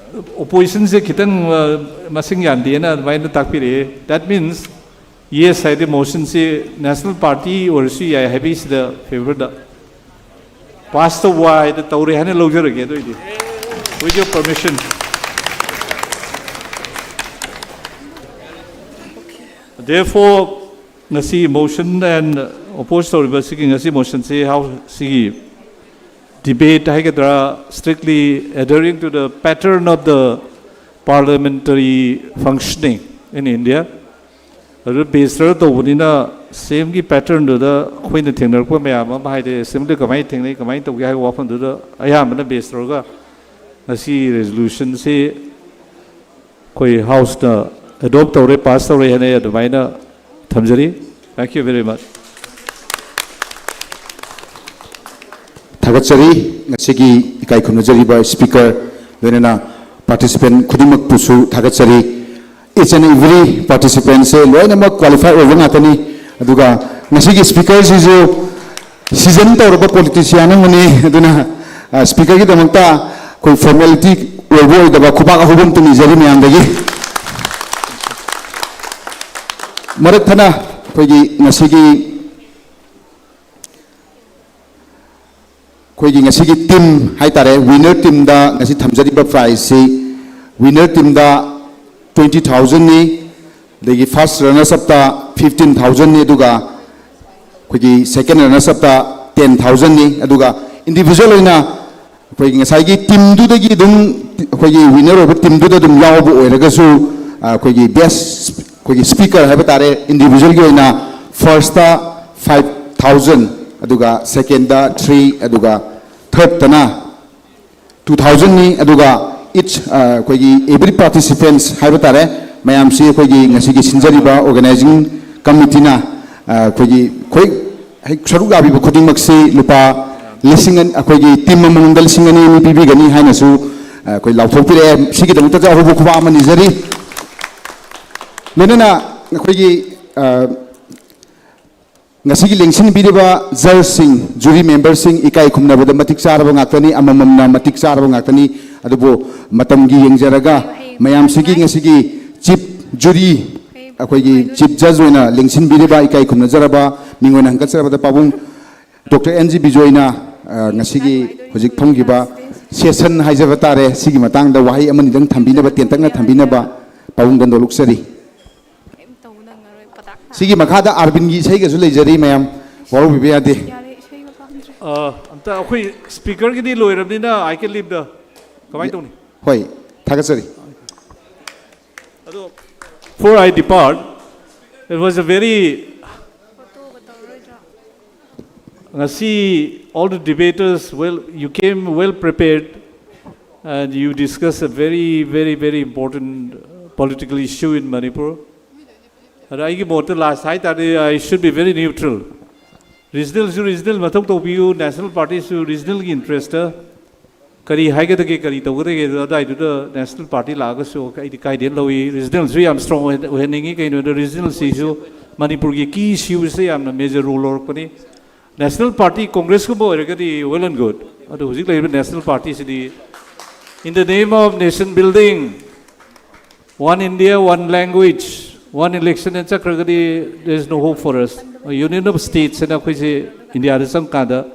oppositionꯁꯦ ꯈꯤꯇꯪ, ꯑ, ꯃꯁꯤꯡ ꯌꯥꯝꯗꯦꯅ ꯑꯗꯨꯃꯥꯏꯅ ꯇꯥꯛꯄꯤꯔꯛꯑꯦ꯫ That means yes ꯍꯥꯏꯗꯤ motionꯁꯤ national party ꯑꯣꯏꯔꯁꯨ ꯌꯥꯏ ꯍꯥꯏꯕꯒꯤꯁꯤꯗ favourꯗ pass ꯇꯧꯕ ꯍꯥꯏꯗ ꯇꯧꯔꯦ ꯍꯥꯏꯅ ꯂꯧꯖꯔꯒꯦ꯫ ꯑꯗꯨ ꯑꯣꯏꯗꯤ, with your permission. Therefore, ꯉꯁꯤ motion and oppose ꯇꯧꯔꯤꯕ ꯁꯤꯒꯤ ꯉꯁꯤ motionꯁꯤ House ꯁꯤꯒꯤ debate ꯍꯥꯏꯒꯗ꯭ꯔꯥ, strictly adhering to the pattern of the parliamentary functioning in India, ꯑꯗꯨ baseꯇ ꯇꯧꯕꯅꯤꯅ, sameꯒꯤ patternꯗꯨꯗ ꯑꯩꯈꯣꯏꯅ ꯊꯦꯡꯅꯔꯛꯄ ꯃꯌꯥꯝ ꯑꯃ ꯍꯥꯏꯗꯤ, assemblyꯗ ꯀꯃꯥꯏꯅ ꯊꯦꯡꯅꯩ, ꯀꯃꯥꯏꯅ ꯇꯧꯒꯦ ꯍꯥꯏꯕ ꯋꯥꯐꯝꯗꯨꯗ ꯑꯌꯥꯝꯕꯅ base ꯇꯧꯔꯒ ꯉꯁꯤ resolutionꯁꯤ ꯑꯩꯈꯣꯏ Houseꯅ adopt ꯇꯧꯔꯦ, pass ꯇꯧꯔꯦ ꯍꯥꯏꯅ ꯑꯩ ꯑꯗꯨꯃꯥꯏꯅ ꯊꯝꯖꯔꯤ꯫ Thank you very much. ꯊꯥꯒꯠꯆꯔꯤ꯫ ꯉꯁꯤꯒꯤ ꯏꯀꯥꯏ ꯈꯨꯝꯅꯖꯔꯤꯕ speaker, ꯂꯣꯏꯅꯅ participant ꯈꯨꯗꯤꯡꯃꯛꯄꯨꯁꯨ ꯊꯥꯒꯠꯆꯔꯤ꯫ Each and every participantꯁꯦ ꯂꯣꯏꯅꯃꯛ qualify ꯑꯣꯏꯕ ꯉꯥꯛꯇꯅꯤ꯫ ꯑꯗꯨꯒ ꯉꯁꯤꯒꯤ speakerꯁꯤꯁꯨ season ꯇꯧꯔꯕ politician ꯑꯃꯅꯤ꯫ ꯑꯗꯨꯅ, ꯑ, speakerꯒꯤꯗꯃꯛꯇ ꯑꯩꯈꯣꯏ formality ꯑꯣꯏꯕ ꯑꯣꯏꯗꯕ ꯈꯨꯕꯥꯛ ꯑꯍꯧꯕ ꯑꯃꯇ ꯅꯤꯖꯔꯤ ꯃꯌꯥꯝꯗꯒꯤ꯫ ꯃꯔꯛ ꯊꯠꯅ ꯑꯩꯈꯣꯏꯒꯤ ꯉꯁꯤꯒꯤ ꯑꯩꯈꯣꯏꯒꯤ ꯉꯁꯤꯒꯤ team ꯍꯥꯏꯇꯥꯔꯦ, winner teamꯗ ꯉꯁꯤ ꯊꯝꯖꯔꯤꯕ prizeꯁꯤ, winner teamꯗ twenty thousandꯅꯤ, ꯑꯗꯒꯤ first runners upꯇ fifteen thousandꯅꯤ, ꯑꯗꯨꯒ ꯑꯩꯈꯣꯏꯒꯤ second runners upꯇ ten thousandꯅꯤ, ꯑꯗꯨꯒ individual ꯑꯣꯏꯅ ꯑꯩꯈꯣꯏꯒꯤ ꯉꯁꯥꯏꯒꯤ teamꯗꯨꯗꯒꯤ ꯑꯗꯨꯝ ꯑꯩꯈꯣꯏꯒꯤ ꯋꯤꯟꯅꯔ ꯑꯣꯏꯕ ꯇꯤꯝꯗꯨꯗ ꯑꯗꯨꯝ ꯌꯥꯎꯕ ꯑꯣꯏꯔꯒꯁꯨ, ꯑ, ꯑꯩꯈꯣꯏꯒꯤ ꯕꯦꯁ, ꯑꯩꯈꯣꯏꯒꯤ ꯁ꯭ꯄꯤꯀꯔ ꯍꯥꯏꯕ ꯇꯥꯔꯦ, ꯏꯟꯗꯤꯕꯤꯖꯨꯋꯦꯜꯒꯤ ꯑꯣꯏꯅ ꯐꯥꯔꯁꯇ ꯐꯥꯏꯚ ꯊꯥꯎꯖꯟ, ꯑꯗꯨꯒ ꯁꯦꯀꯦꯟꯗ ꯊ꯭ꯔꯤ, ꯑꯗꯨꯒ ꯊꯥꯔꯠꯇꯅ ꯇꯨ ꯊꯥꯎꯖꯟꯅꯤ꯫ ꯑꯗꯨꯒ ꯏꯠꯁ, ꯑ, ꯑꯩꯈꯣꯏꯒꯤ ꯑꯦꯚ꯭ꯔꯤ ꯄꯥꯔꯇꯤꯁꯤꯄꯦꯟꯁ ꯍꯥꯏꯕ ꯇꯥꯔꯦ, ꯃꯌꯥꯝꯁꯤ ꯑꯩꯈꯣꯏꯒꯤ ꯉꯁꯤꯒꯤ ꯁꯤꯟꯖꯔꯤꯕ ꯑꯣꯔꯒꯅꯥꯏꯖꯤꯡ ꯀꯃꯤꯇꯤꯅ, ꯑ, ꯑꯩꯈꯣꯏꯒꯤ ꯑꯩꯈꯣꯏ ꯍꯦꯛ ꯁꯔꯨꯛ ꯌꯥꯕꯤꯕ ꯈꯨꯗꯤꯡꯃꯛꯁꯤ ꯂꯨꯄꯥ ꯂꯤꯁꯤꯡ ꯑꯅꯤ, ꯑꯩꯈꯣꯏꯒꯤ ꯇꯤꯝ ꯑꯃꯃꯝꯗ ꯂꯤꯁꯤꯡ ꯑꯅꯤ ꯑꯅꯤ ꯄꯤꯕꯤꯒꯅꯤ ꯍꯥꯏꯅꯁꯨ, ꯑ, ꯑꯩꯈꯣꯏ ꯂꯥꯎꯊꯣꯛꯄꯤꯔꯛꯑꯦ꯫ ꯁꯤꯒꯤꯗꯃꯛꯇꯁꯨ ꯑꯍꯧꯕ ꯈꯨꯕꯥꯛ ꯑꯃ ꯅꯤꯖꯔꯤ꯫ ꯂꯣꯏꯅꯅ ꯑꯩꯈꯣꯏꯒꯤ, ꯑ, ꯉꯁꯤꯒꯤ ꯂꯦꯡꯁꯤꯟꯕꯤꯔꯤꯕ ꯖꯖꯁꯤꯡ, ꯖꯨꯔꯤ ꯃꯦꯝꯕꯔꯁꯤꯡ, ꯏꯀꯥꯏ ꯈꯨꯝꯅꯕꯗ ꯃꯇꯤꯛ ꯆꯥꯔꯕ ꯉꯥꯛꯇꯅꯤ, ꯑꯃꯃꯝꯅ ꯃꯇꯤꯛ ꯆꯥꯔꯕ ꯉꯥꯛꯇꯅꯤ꯫ ꯑꯗꯨꯕꯨ ꯃꯇꯝꯒꯤ ꯌꯦꯡꯖꯔꯒ ꯃꯌꯥꯝꯁꯤꯒꯤ ꯉꯁꯤꯒꯤ ꯆꯤꯐ ꯖꯨꯔꯤ, ꯑꯩꯈꯣꯏꯒꯤ ꯆꯤꯐ ꯖꯖ ꯑꯣꯏꯅ ꯂꯦꯡꯁꯤꯟꯕꯤꯔꯤꯕ ꯏꯀꯥꯏ ꯈꯨꯝꯅꯖꯔꯕ ꯃꯤꯡ ꯑꯣꯏꯅ ꯍꯟꯒꯠꯆꯔꯕꯗ ꯄꯥꯕꯨꯡ ꯗꯣꯛꯇꯔ ꯑꯦꯟ ꯖꯤ ꯕꯤꯖꯣꯏꯅ, ꯑ, ꯉꯁꯤꯒꯤ ꯍꯧꯖꯤꯛ ꯐꯝꯈꯤꯕ ꯁꯦꯁꯟ ꯍꯥꯏꯖꯕ ꯇꯥꯔꯦ, ꯁꯤꯒꯤ ꯃꯇꯥꯡꯗ ꯋꯥꯍꯩ ꯑꯃꯅꯤꯗꯪ ꯊꯝꯕꯤꯅꯕ, ꯇꯦꯟꯇꯛꯅ ꯊꯝꯕꯤꯅꯕ ꯄꯥꯕꯨꯡꯗ ꯅꯣꯂꯨꯛꯆꯔꯤ꯫ ꯀꯩꯝ ꯇꯧ ꯅꯪꯉꯔꯣꯏ, ꯄꯗꯥꯛ ꯇꯥ꯫ ꯁꯤꯒꯤ ꯃꯈꯥꯗ ꯑꯥꯔꯕꯤꯟꯒꯤ ꯏꯁꯩꯒꯁꯨ ꯂꯩꯖꯔꯤ ꯃꯌꯥꯝ, ꯋꯥꯔꯧꯕꯤꯕ ꯌꯥꯗꯦ꯫ ꯌꯥꯔꯦ, ꯏꯁꯩꯒ ꯄꯥꯝꯗ꯭ꯔꯦ꯫ ꯑ, ꯑꯝꯇ ꯑꯩꯈꯣꯏ ꯁ꯭ꯄꯤꯀꯔꯒꯤꯗꯤ ꯂꯣꯏꯔꯕꯅꯤꯅ, I can leave the, ꯀꯃꯥꯏꯅ ꯇꯧꯅꯤ? ꯍꯣꯏ, ꯊꯥꯒꯠꯆꯔꯤ꯫ ꯑꯗꯣ, before I depart, it was a very, ꯐꯣꯇꯣꯒ ꯇꯧꯔꯣꯏꯗ꯭ꯔꯣ? ꯉꯁꯤ, all the debaters, well, you came well prepared and you discussed a very, very, very important, uh, political issue in Manipur. ꯑꯗ ꯑꯩꯒꯤ ꯃꯣꯠꯇ ꯂꯥꯁ ꯍꯥꯏ ꯇꯥꯔꯗꯤ, I should be very neutral. ꯔꯤꯖꯅꯦꯜꯁꯨ ꯔꯤꯖꯅꯦꯜ ꯃꯊꯧ ꯇꯧꯕꯤꯌꯨ, ꯅꯦꯁꯅꯦꯜ ꯄꯥꯔꯇꯤꯁꯨ ꯔꯤꯖꯅꯦꯜꯒꯤ ꯏꯟꯇꯔꯦꯁꯇ ꯀꯔꯤ ꯍꯥꯏꯒꯗꯒꯦ, ꯀꯔꯤ ꯇꯧꯒꯗꯒꯦ, ꯑꯗꯨ ꯑꯗꯥꯏꯗꯨꯗ ꯅꯦꯁꯅꯦꯜ ꯄꯥꯔꯇꯤ ꯂꯥꯛꯑꯒꯁꯨ ꯑꯩꯗꯤ ꯀꯥꯏꯗꯦꯅ ꯂꯧꯏ꯫ ꯔꯤꯖꯅꯦꯜꯁꯨ ꯌꯥꯝ ꯁ꯭ꯇꯔꯣꯡ ꯑꯣꯏꯍꯟꯅꯤꯡꯉꯤ꯫ ꯀꯩꯅꯣꯗ ꯔꯤꯖꯅꯦꯜꯁꯤꯁꯨ ꯃꯅꯤꯄꯨꯔꯒꯤ ꯀꯤ ꯏꯁꯨꯁꯦ ꯌꯥꯝꯅ ꯃꯦꯖꯔ ꯔꯣꯜ ꯂꯧꯔꯛꯄꯅꯤ꯫ ꯅꯦꯁꯅꯦꯜ ꯄꯥꯔꯇꯤ ꯀꯣꯡꯒ꯭ꯔꯦꯁꯀꯨꯝꯕ ꯑꯣꯏꯔꯒꯗꯤ well and good, ꯑꯗꯣ ꯍꯧꯖꯤꯛ ꯂꯩꯔꯤꯕ national ꯄꯥꯔꯇꯤꯁꯤꯗꯤ, in the name of nation building, one India, one language, one election ꯅ ꯆꯠꯈ꯭ꯔꯒꯗꯤ, there is no hope for us. Union of States ꯍꯥꯏꯅ ꯑꯩꯈꯣꯏꯁꯦ ꯏꯟꯗꯤꯌꯥꯗ ꯆꯪꯀꯥꯟꯗ,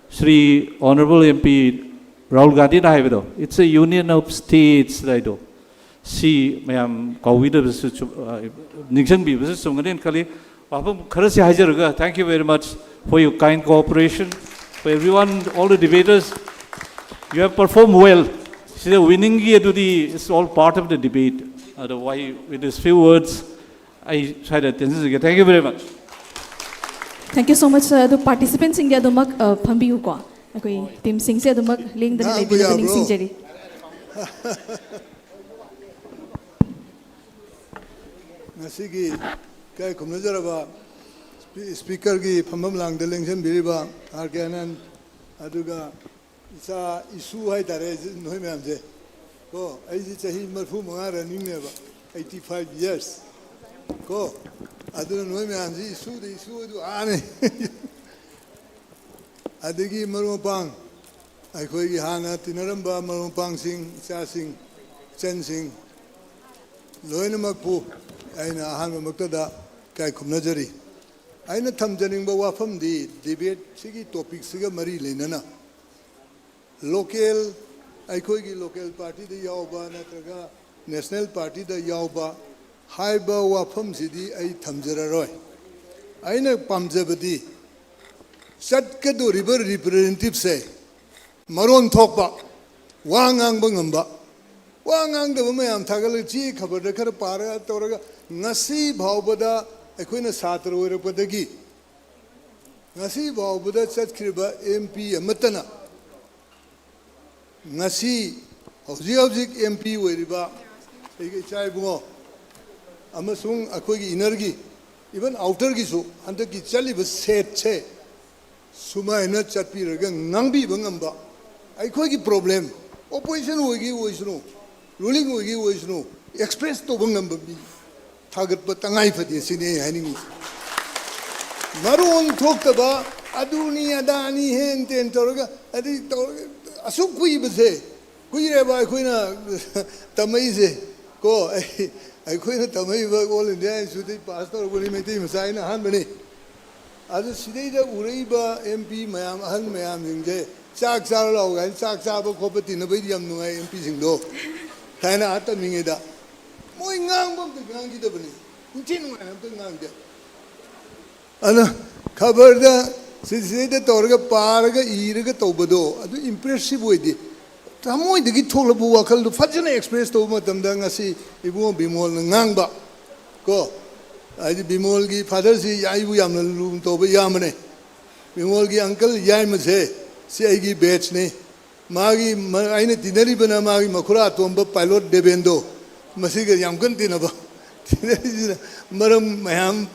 Shri honourable M P Rahul ꯒꯥꯟꯙꯤꯅ ꯍꯥꯏꯕꯗꯣ, "It's a union of states" ꯍꯥꯏꯗꯣ, ꯁꯤ ꯃꯌꯥꯝ ꯀꯥꯎꯕꯤꯗꯕꯁꯨ ꯆꯨꯝ-, ꯑ, ꯅꯤꯡꯁꯤꯡꯕꯤꯕꯁꯨ ꯆꯨꯝꯒꯅꯤꯅ ꯈꯜꯂꯤ꯫ ꯋꯥꯐꯝ ꯈꯔꯁꯤ ꯍꯥꯏꯖꯔꯒ, thank you very much for your kind cooperation, for everyone, all the debaters, you have performed well. ꯁꯤꯗ ꯋꯤꯅꯤꯡꯒꯤ ꯑꯗꯨꯗꯤ, it's all part of the debate. ꯑꯗꯣ ꯋꯥꯍꯩ, with these few words, ꯑꯩ ꯁ꯭ꯋꯥꯏꯗ ꯇꯦꯟꯖꯖꯒꯦ. Thank you very much. Thank you so much, sir. ꯑꯗꯨ participantꯁꯤꯡꯗꯤ ꯑꯗꯨꯃꯛ ꯑ, ꯐꯝꯕꯤꯌꯨꯀꯣ. ꯑꯩꯈꯣꯏ ꯇꯤꯝꯁꯤꯡꯁꯦ ꯑꯗꯨꯃꯛ ꯂꯦꯡꯗꯅ ꯉꯥꯡꯕ ꯂꯩꯕꯤꯅꯕ ꯌꯥꯕ꯭ꯔꯣ? ꯅꯤꯡꯁꯤꯡꯖꯔꯤ. ꯉꯁꯤꯒꯤ ꯏꯀꯥꯏ ꯈꯨꯝꯅꯖꯔꯕ ꯁ꯭ꯄꯤ- ꯁ꯭ꯄꯤꯀꯔꯒꯤ ꯐꯝꯐꯝ ꯂꯥꯡꯗ ꯂꯦꯡꯁꯤꯟꯕꯤꯔꯤꯕ ꯑꯥꯔ ꯀꯦ ꯑꯅꯟ, ꯑꯗꯨꯒ ꯏꯆꯥ ꯏꯁꯨ ꯍꯥꯏꯇꯥꯔꯦ ꯅꯣꯏ ꯃꯌꯥꯝꯁꯦ, ꯀꯣ, ꯑꯩꯁꯦ ꯆꯍꯤ ꯃꯔꯤꯐꯨ ꯃꯉꯥ ꯔꯟꯅꯤꯡꯅꯦꯕ, eighty five years, ꯀꯣ, ꯑꯗꯨꯅ ꯅꯣꯏ ꯃꯌꯥꯝꯁꯤ ꯏꯁꯨꯗ ꯏꯁꯨ ꯑꯗꯨ ꯑꯥꯅꯦ. ꯑꯗꯒꯤ ꯃꯔꯨꯞ ꯃꯄꯥꯡ, ꯑꯩꯈꯣꯏꯒꯤ ꯍꯥꯟꯅ ꯇꯤꯟꯅꯔꯝꯕ ꯃꯔꯨꯞ ꯃꯄꯥꯡꯁꯤꯡ, ꯏꯆꯥꯁꯤꯡ, ꯏꯆꯟꯁꯤꯡ ꯂꯣꯏꯅꯃꯛꯄꯨ ꯑꯩꯅ ꯑꯍꯥꯟꯕꯃꯛꯇꯗ ꯏꯀꯥꯏ ꯈꯨꯝꯅꯖꯔꯤ. ꯑꯩꯅ ꯊꯝꯖꯅꯤꯡꯕ ꯋꯥꯐꯝꯗꯤ debate ꯁꯤꯒꯤ topic ꯁꯤꯒ ꯃꯔꯤ ꯂꯩꯅꯅ local, ꯑꯩꯈꯣꯏꯒꯤ local party ꯗ ꯌꯥꯎꯕ ꯅꯠꯇ꯭ꯔꯒ national party ꯗ ꯌꯥꯎꯕ ꯍꯥꯏꯕ ꯋꯥꯐꯝꯁꯤꯗꯤ ꯑꯩ ꯊꯝꯖꯔꯔꯣꯏ. ꯑꯩꯅ ꯄꯥꯝꯖꯕꯗꯤ ꯆꯠꯀꯗꯧꯔꯤꯕ representative ꯁꯦ ꯃꯔꯣꯟ ꯊꯣꯛꯄ, ꯋꯥ ꯉꯥꯡꯕ ꯉꯝꯕ, ꯋꯥ ꯉꯥꯡꯗꯕ ꯃꯌꯥꯝ ꯊꯥꯒꯠꯂꯒ ꯆꯦ ꯈꯕꯔꯗ ꯈꯔ ꯄꯥꯔꯒ ꯇꯧꯔꯒ ꯉꯁꯤ ꯐꯥꯎꯕꯗ ꯑꯩꯈꯣꯏꯅ ꯁꯥꯇ꯭ꯔ ꯑꯣꯏꯔꯛꯄꯗꯒꯤ ꯉꯁꯤ ꯐꯥꯎꯕꯗ ꯆꯠꯈ꯭ꯔꯤꯕ M P ꯑꯃꯠꯇꯅ ꯉꯁꯤ ꯍꯧꯖꯤꯛ ꯍꯧꯖꯤꯛ M P ꯑꯣꯏꯔꯤꯕ ꯑꯩꯒꯤ ꯏꯆꯥ ꯏꯕꯨꯡꯉꯣ ꯑꯃꯁꯨꯡ ꯑꯩꯈꯣꯏꯒꯤ inner ꯒꯤ, even outer ꯒꯤꯁꯨ ꯍꯟꯗꯛꯀꯤ ꯆꯠꯂꯤꯕ set ꯁꯦ ꯁꯨꯃꯥꯏꯅ ꯆꯠꯄꯤꯔꯒ ꯉꯥꯡꯕꯤꯕ ꯉꯝꯕ, ꯑꯩꯈꯣꯏꯒꯤ problem, opposition ꯑꯣꯏꯒꯦ ꯑꯣꯏꯁꯅꯨ, ruling ꯑꯣꯏꯒꯦ ꯑꯣꯏꯁꯅꯨ, express ꯇꯧꯕ ꯉꯝꯕ ꯃꯤ ꯊꯥꯒꯠꯄ ꯇꯉꯥꯏ ꯐꯗꯦ ꯁꯤꯅꯤ ꯑꯩ ꯍꯥꯏꯅꯤꯡꯉꯤꯁꯦ. ꯃꯔꯣꯟ ꯊꯣꯛꯇꯕ, ꯑꯗꯨꯅꯤ ꯑꯗꯥꯅꯤ ꯍꯦꯟ ꯇꯦꯟ ꯇꯧꯔꯒ ꯑꯗꯩ ꯇꯧꯔꯒ ꯑꯁꯨꯛ ꯀꯨꯏꯕꯁꯦ, ꯀꯨꯏꯔꯦꯕ ꯑꯩꯈꯣꯏꯅ ꯇꯝꯃꯛꯏꯁꯦ, ꯀꯣ. ꯑꯩ ꯑꯩꯈꯣꯏꯅ ꯇꯝꯃꯛꯏꯕ All India Institute ꯗꯒꯤ pass ꯇꯧꯔꯛꯄꯅꯤ, ꯃꯩꯇꯩ ꯃꯆꯥ ꯑꯩꯅ ꯑꯍꯥꯟꯕꯅꯤ. ꯑꯗꯨ ꯁꯤꯗꯩꯗ ꯎꯔꯛꯏꯕ M P ꯃꯌꯥꯝ, ꯑꯍꯜ ꯃꯌꯥꯝꯁꯤꯡꯁꯦ ꯆꯥꯛ ꯆꯥꯔ ꯂꯥꯛꯑꯣ ꯀꯥꯏꯅ ꯆꯥꯛ ꯆꯥꯕ ꯈꯣꯠꯄ ꯇꯤꯟꯅꯕꯩꯗꯤ ꯌꯥꯝ ꯅꯨꯡꯉꯥꯏ M P ꯁꯤꯡꯗꯣ. ꯊꯥꯏꯅ ꯑꯥ ꯇꯝꯃꯤꯉꯩꯗ ꯃꯣꯏ ꯉꯥꯡꯕ ꯑꯝꯇ ꯉꯥꯡꯈꯤꯗꯕꯅꯤ, ꯅꯤꯡꯊꯤ ꯅꯨꯡꯉꯥꯏꯅ ꯑꯝꯇ ꯉꯥꯡꯗꯦ. ꯑꯗꯨꯅ ꯈꯕꯔꯗ ꯁꯤꯗꯩꯗ ꯇꯧꯔꯒ ꯄꯥꯔꯒ ꯏꯔꯒ ꯇꯧꯕꯗꯣ ꯑꯗꯨ impressive ꯑꯣꯏꯗꯦ. ꯊꯃꯣꯏꯗꯒꯤ ꯊꯣꯛꯂꯛꯄ ꯋꯥꯈꯜꯗꯨ ꯐꯖꯅ ꯑꯦꯛꯁꯄ꯭ꯔꯦꯁ ꯇꯧꯕ ꯃꯇꯝꯗ ꯉꯁꯤ ꯏꯕꯨꯡꯉꯣ ꯕꯤꯃꯣꯜꯅ ꯉꯥꯡꯕ ꯀꯣ, ꯍꯥꯏꯗꯤ ꯕꯤꯃꯣꯜꯒꯤ ꯐꯥꯗꯔꯁꯤ ꯑꯩꯕꯨ ꯌꯥꯝꯅ ꯂꯨꯅ ꯇꯧꯕ ꯏꯌꯥꯝꯕꯅꯦ꯫ ꯕꯤꯃꯣꯜꯒꯤ ꯑꯪꯀꯜ ꯌꯥꯏꯃꯁꯦ ꯁꯤ ꯑꯩꯒꯤ ꯕꯦꯠꯁꯅꯤ꯫ ꯃꯥꯒꯤ ꯃ- ꯑꯩꯅ ꯇꯤꯟꯅꯔꯤꯕꯅ ꯃꯥꯒꯤ ꯃꯈꯨꯔꯥ ꯑꯇꯣꯝꯕ ꯄꯥꯏꯂꯣꯠ ꯗꯦꯕꯦꯟꯗꯣ, ꯃꯁꯤꯒ ꯌꯥꯝ ꯀꯟꯅ ꯇꯤꯟꯅꯕ, ꯇꯤꯟꯅꯔꯤꯁꯤꯅ ꯃꯔꯝ ꯃꯌꯥꯝ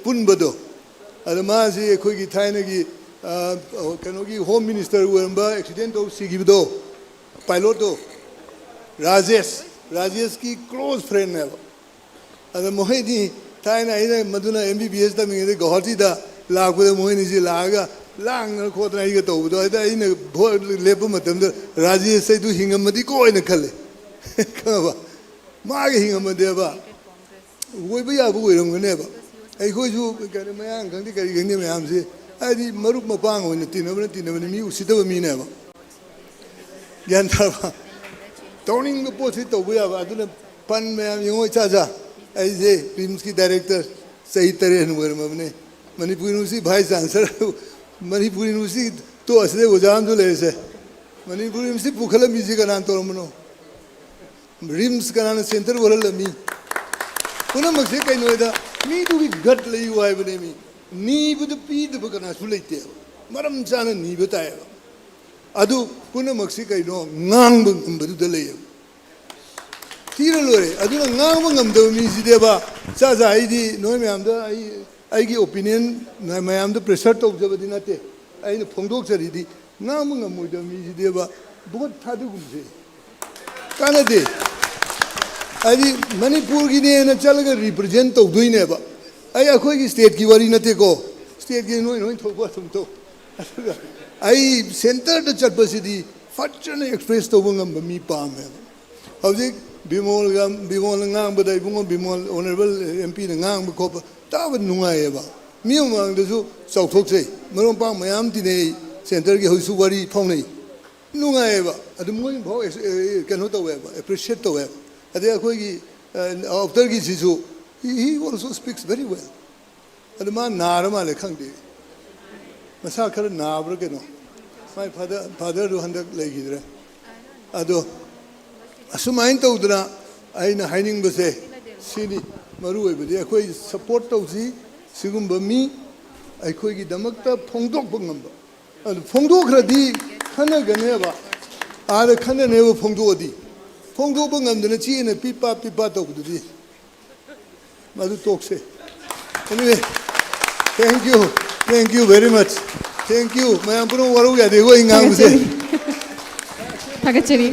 ꯄꯨꯟꯕꯗꯣ꯫ ꯑꯗ ꯃꯥꯁꯤ ꯑꯩꯈꯣꯏꯒꯤ ꯊꯥꯏꯅꯒꯤ ꯑ, ꯀꯩꯅꯣꯒꯤ ꯍꯣꯝ ꯃꯤꯅꯤꯁꯇꯔ ꯑꯣꯏꯔꯝꯕ ꯑꯦꯛꯁꯤꯗꯦꯟ ꯇꯧ ꯁꯤꯈꯤꯕꯗꯣ, ꯄꯥꯏꯂꯣꯠꯇꯣ, ꯔꯥꯖꯦꯁ, ꯔꯥꯖꯦꯁꯀꯤ ꯀ꯭ꯂꯣꯁ ꯐ꯭ꯔꯦꯟꯅꯦꯕ꯫ ꯑꯗ ꯃꯈꯣꯏꯗꯤ ꯊꯥꯏꯅ ꯑꯩꯅ ꯃꯗꯨꯅ ꯑꯦꯝ ꯕꯤ ꯕꯤ ꯑꯦꯁ ꯇꯝꯃꯤꯉꯩꯗ ꯒꯧꯍꯥꯇꯤꯗ ꯂꯥꯛꯄꯗ ꯃꯈꯣꯏꯅꯤꯁꯤ ꯂꯥꯛꯑꯒ ꯂꯥꯡꯗꯅ ꯈꯣꯠꯇꯅ ꯑꯩꯒ ꯇꯧꯕꯗꯣ, ꯑꯗ ꯑꯩꯅ ꯚꯣꯠ ꯂꯦꯞꯄ ꯃꯇꯝꯗ ꯔꯥꯖꯦꯁ ꯑꯩꯗꯨ ꯍꯤꯡꯉꯝꯃꯗꯤꯀꯣ ꯍꯥꯏꯅ ꯈꯜꯂꯦ꯫ ꯈꯪꯉꯕ? ꯃꯥꯒ ꯍꯤꯡꯉꯝꯃꯗꯤꯕ ꯑꯣꯏꯕ ꯌꯥꯕ ꯑꯣꯏꯔꯝꯒꯅꯦꯕ꯫ ꯑꯩꯈꯣꯏꯁꯨ ꯀꯔꯤ ꯃꯌꯥꯡ ꯈꯪꯗꯦ ꯀꯔꯤ ꯈꯪꯗꯦ ꯃꯌꯥꯝꯁꯦ, ꯍꯥꯏꯗꯤ ꯃꯔꯨꯞ ꯃꯄꯥꯡ ꯑꯣꯏꯅ ꯇꯤꯟꯅꯕꯅ ꯇꯤꯟꯅꯕꯅꯤ, ꯃꯤ ꯎꯁꯤꯠꯇꯕ ꯃꯤꯅꯦꯕ꯫ ꯒ꯭ꯌꯥꯟ ꯇꯥꯔꯕ? ꯇꯧꯅꯤꯡꯕ ꯄꯣꯠꯁꯤ ꯇꯧꯕ ꯌꯥꯕ꯫ ꯑꯗꯨꯅ ꯄꯟ ꯃꯌꯥꯝ ꯌꯦꯡꯉꯣ, ꯏꯆꯥ ꯆꯥ꯫ ꯑꯩꯁꯦ ꯔꯤꯝꯁꯀꯤ ꯗꯥꯏꯔꯦꯛꯇꯔ ꯆꯍꯤ ꯇꯔꯦꯠ ꯑꯣꯏꯔꯝꯃꯕꯅꯦ꯫ Manipur university vice chancellor, Manipur university ꯇꯣꯛꯑꯁꯤꯗ ꯑꯣꯖꯥ ꯑꯃꯁꯨ ꯂꯩꯔꯤꯁꯦ꯫ ꯃꯅꯤꯄꯨꯔ ꯌꯨꯅꯤꯚꯔꯁꯤꯇꯤ ꯄꯨꯈꯠꯂꯝꯃꯤꯁꯤ ꯀꯅꯥꯅ ꯇꯧꯔꯝꯕꯅꯣ? ꯔꯤꯝꯁ ꯀꯅꯥꯅ ꯁꯦꯟꯇꯔ ꯑꯣꯜꯍꯜꯂꯝꯃꯤ? ꯄꯨꯝꯅꯃꯛꯁꯦ ꯀꯩꯅꯣꯗ ꯃꯤꯗꯨꯒꯤ ꯒꯠ ꯂꯩꯌꯨ ꯍꯥꯏꯕꯅꯦ꯫ ꯃꯤ ꯅꯤꯕꯗ ꯄꯤꯗꯕ ꯀꯅꯥꯁꯨ ꯂꯩꯇꯦꯕ꯫ ꯃꯔꯝ ꯆꯥꯅ ꯅꯤꯕ ꯇꯥꯏꯌꯦꯕ꯫ ꯑꯗꯨ ꯄꯨꯝꯅꯃꯛꯁꯤ ꯀꯩꯅꯣ? ꯉꯥꯡꯕ ꯉꯝꯕꯗꯨꯗ ꯂꯩꯌꯦꯕ꯫ ꯊꯤꯔ ꯂꯣꯏꯔꯦ꯫ ꯑꯗꯨꯅ ꯉꯥꯡꯕ ꯉꯝꯗꯕ ꯃꯤꯁꯤꯗꯤꯕ, ꯆꯥ ꯆꯥ ꯑꯩꯗꯤ ꯅꯣꯏ ꯃꯌꯥꯝꯗ ꯑꯩ, ꯑꯩꯒꯤ ꯑꯣꯄꯤꯅꯤꯌꯟ ꯃꯌꯥꯝꯗ ꯄ꯭ꯔꯦꯁꯔ ꯇꯧꯖꯕꯗꯤ ꯅꯠꯇꯦ꯫ ꯑꯩꯅ ꯐꯣꯡꯗꯣꯛꯆꯔꯤꯗꯤ, ꯉꯥꯡꯕ ꯉꯝꯃꯣꯏꯗꯕ ꯃꯤꯁꯤꯗꯤꯕ ꯚꯣꯠ ꯊꯥꯗꯒꯨꯝꯁꯦ꯫ ꯀꯥꯟꯅꯗꯦ꯫ ꯍꯥꯏꯗꯤ ꯃꯅꯤꯄꯨꯔꯒꯤꯅꯦꯅ ꯆꯠꯂꯒ ꯔꯤꯄ꯭ꯔꯖꯦꯟ ꯇꯧꯗꯣꯏꯅꯦꯕ꯫ ꯑꯩ ꯑꯩꯈꯣꯏꯒꯤ ꯁ꯭ꯇꯦꯠꯀꯤ ꯋꯥꯔꯤ ꯅꯠꯇꯦꯀꯣ, ꯁ꯭ꯇꯦꯠꯀꯤ ꯅꯣꯏ ꯅꯣꯏ ꯊꯣꯛꯄ ꯑꯗꯨꯝ ꯇꯧ꯫ ꯑꯗꯨꯒ ꯑꯩ ꯁꯦꯟꯇꯔꯗ ꯆꯠꯄꯁꯤꯗꯤ ꯐꯖꯅ ꯑꯦꯛꯁꯄ꯭ꯔꯦꯁ ꯇꯧꯕ ꯉꯝꯕ ꯃꯤ ꯄꯥꯝꯃꯦꯕ꯫ ꯍꯧꯖꯤꯛ ꯕꯤꯃꯣꯜꯒ, ꯕꯤꯃꯣꯜꯅ ꯉꯥꯡꯕꯗ, ꯏꯕꯨꯡꯉꯣ ꯕꯤꯃꯣꯜ, ꯑꯣꯅꯔꯦꯕꯜ ꯑꯦꯝ ꯄꯤꯅ ꯉꯥꯡꯕ ꯈꯣꯠꯄ ꯇꯥꯕ ꯅꯨꯡꯉꯥꯏꯌꯦꯕ꯫ ꯃꯤ ꯃꯃꯥꯡꯗꯁꯨ ꯆꯥꯎꯊꯣꯛꯆꯩ꯫ ꯃꯔꯨꯞ ꯃꯄꯥꯡ ꯃꯌꯥꯝ ꯇꯤꯟꯅꯩ, ꯁꯦꯟꯇꯔꯒꯤ ꯍꯧꯖꯤꯛꯁꯨ ꯋꯥꯔꯤ ꯐꯥꯎꯅꯩ꯫ ꯅꯨꯡꯉꯥꯏꯌꯦꯕ꯫ ꯑꯗꯨ ꯃꯣꯏ ꯐꯥꯎ ꯑꯦꯛꯁ-, ꯑꯦ, ꯀꯩꯅꯣ ꯇꯧꯋꯦꯕ, ꯑꯦꯄ꯭ꯔꯤꯁꯤꯌꯦꯠ ꯇꯧꯋꯦꯕ꯫ ꯑꯗꯩ ꯑꯩꯈꯣꯏꯒꯤ, ꯑ, ꯑꯥꯎꯇꯔꯒꯤꯁꯤꯁꯨ, he, he also speaks very well. ꯑꯗꯨ ꯃꯥ ꯅꯥꯔ ꯃꯥꯜꯂꯦ, ꯈꯪꯗꯦ꯫ ꯃꯁꯥ ꯈꯔ ꯅꯥꯕ꯭ꯔꯥ ꯀꯩꯅꯣ꯫ ꯃꯥꯏ ꯐꯥꯗꯔ, ꯐꯥꯗꯔꯗꯨ ꯍꯟꯗꯛ ꯂꯩꯈꯤꯗ꯭ꯔꯦ꯫ ꯑꯗꯣ ꯑꯁꯨꯃꯥꯏꯅ ꯇꯧꯗꯅ ꯑꯩꯅ ꯍꯥꯏꯅꯤꯡꯕꯁꯦ ꯁꯤꯅꯤ꯫ ꯃꯔꯨ ꯑꯣꯏꯕꯗꯤ ꯑꯩꯈꯣꯏ ꯁꯄꯣꯔꯠ ꯇꯧꯁꯤ꯫ ꯁꯤꯒꯨꯝꯕ ꯃꯤ ꯑꯩꯈꯣꯏꯒꯤꯗꯃꯛꯇ ꯐꯣꯡꯗꯣꯛꯄ ꯉꯝꯕ꯫ ꯑꯗꯨ ꯐꯣꯡꯗꯣꯛꯈ꯭ꯔꯗꯤ ꯈꯟꯅꯒꯅꯦꯕ꯫ ꯑꯥꯗ ꯈꯟꯅꯅꯦꯕ ꯐꯣꯡꯗꯣꯛꯑꯗꯤ꯫ ꯐꯣꯡꯗꯣꯛꯄ ꯉꯝꯗꯅ ꯆꯦꯅ ꯄꯤꯄꯥ ꯄꯤꯄꯥ ꯇꯧꯕꯗꯨꯗꯤ ꯃꯗꯨ ꯇꯣꯛꯁꯦ꯫ Anyway, thank you, thank you very much, thank you꯫ ꯃꯌꯥꯝ ꯄꯨꯝꯅꯃꯛ ꯋꯥꯔꯧ ꯌꯥꯗꯦꯀꯣ ꯑꯩ ꯉꯥꯡꯕꯁꯦ꯫ ꯊꯥꯒꯠꯆꯔꯤ꯫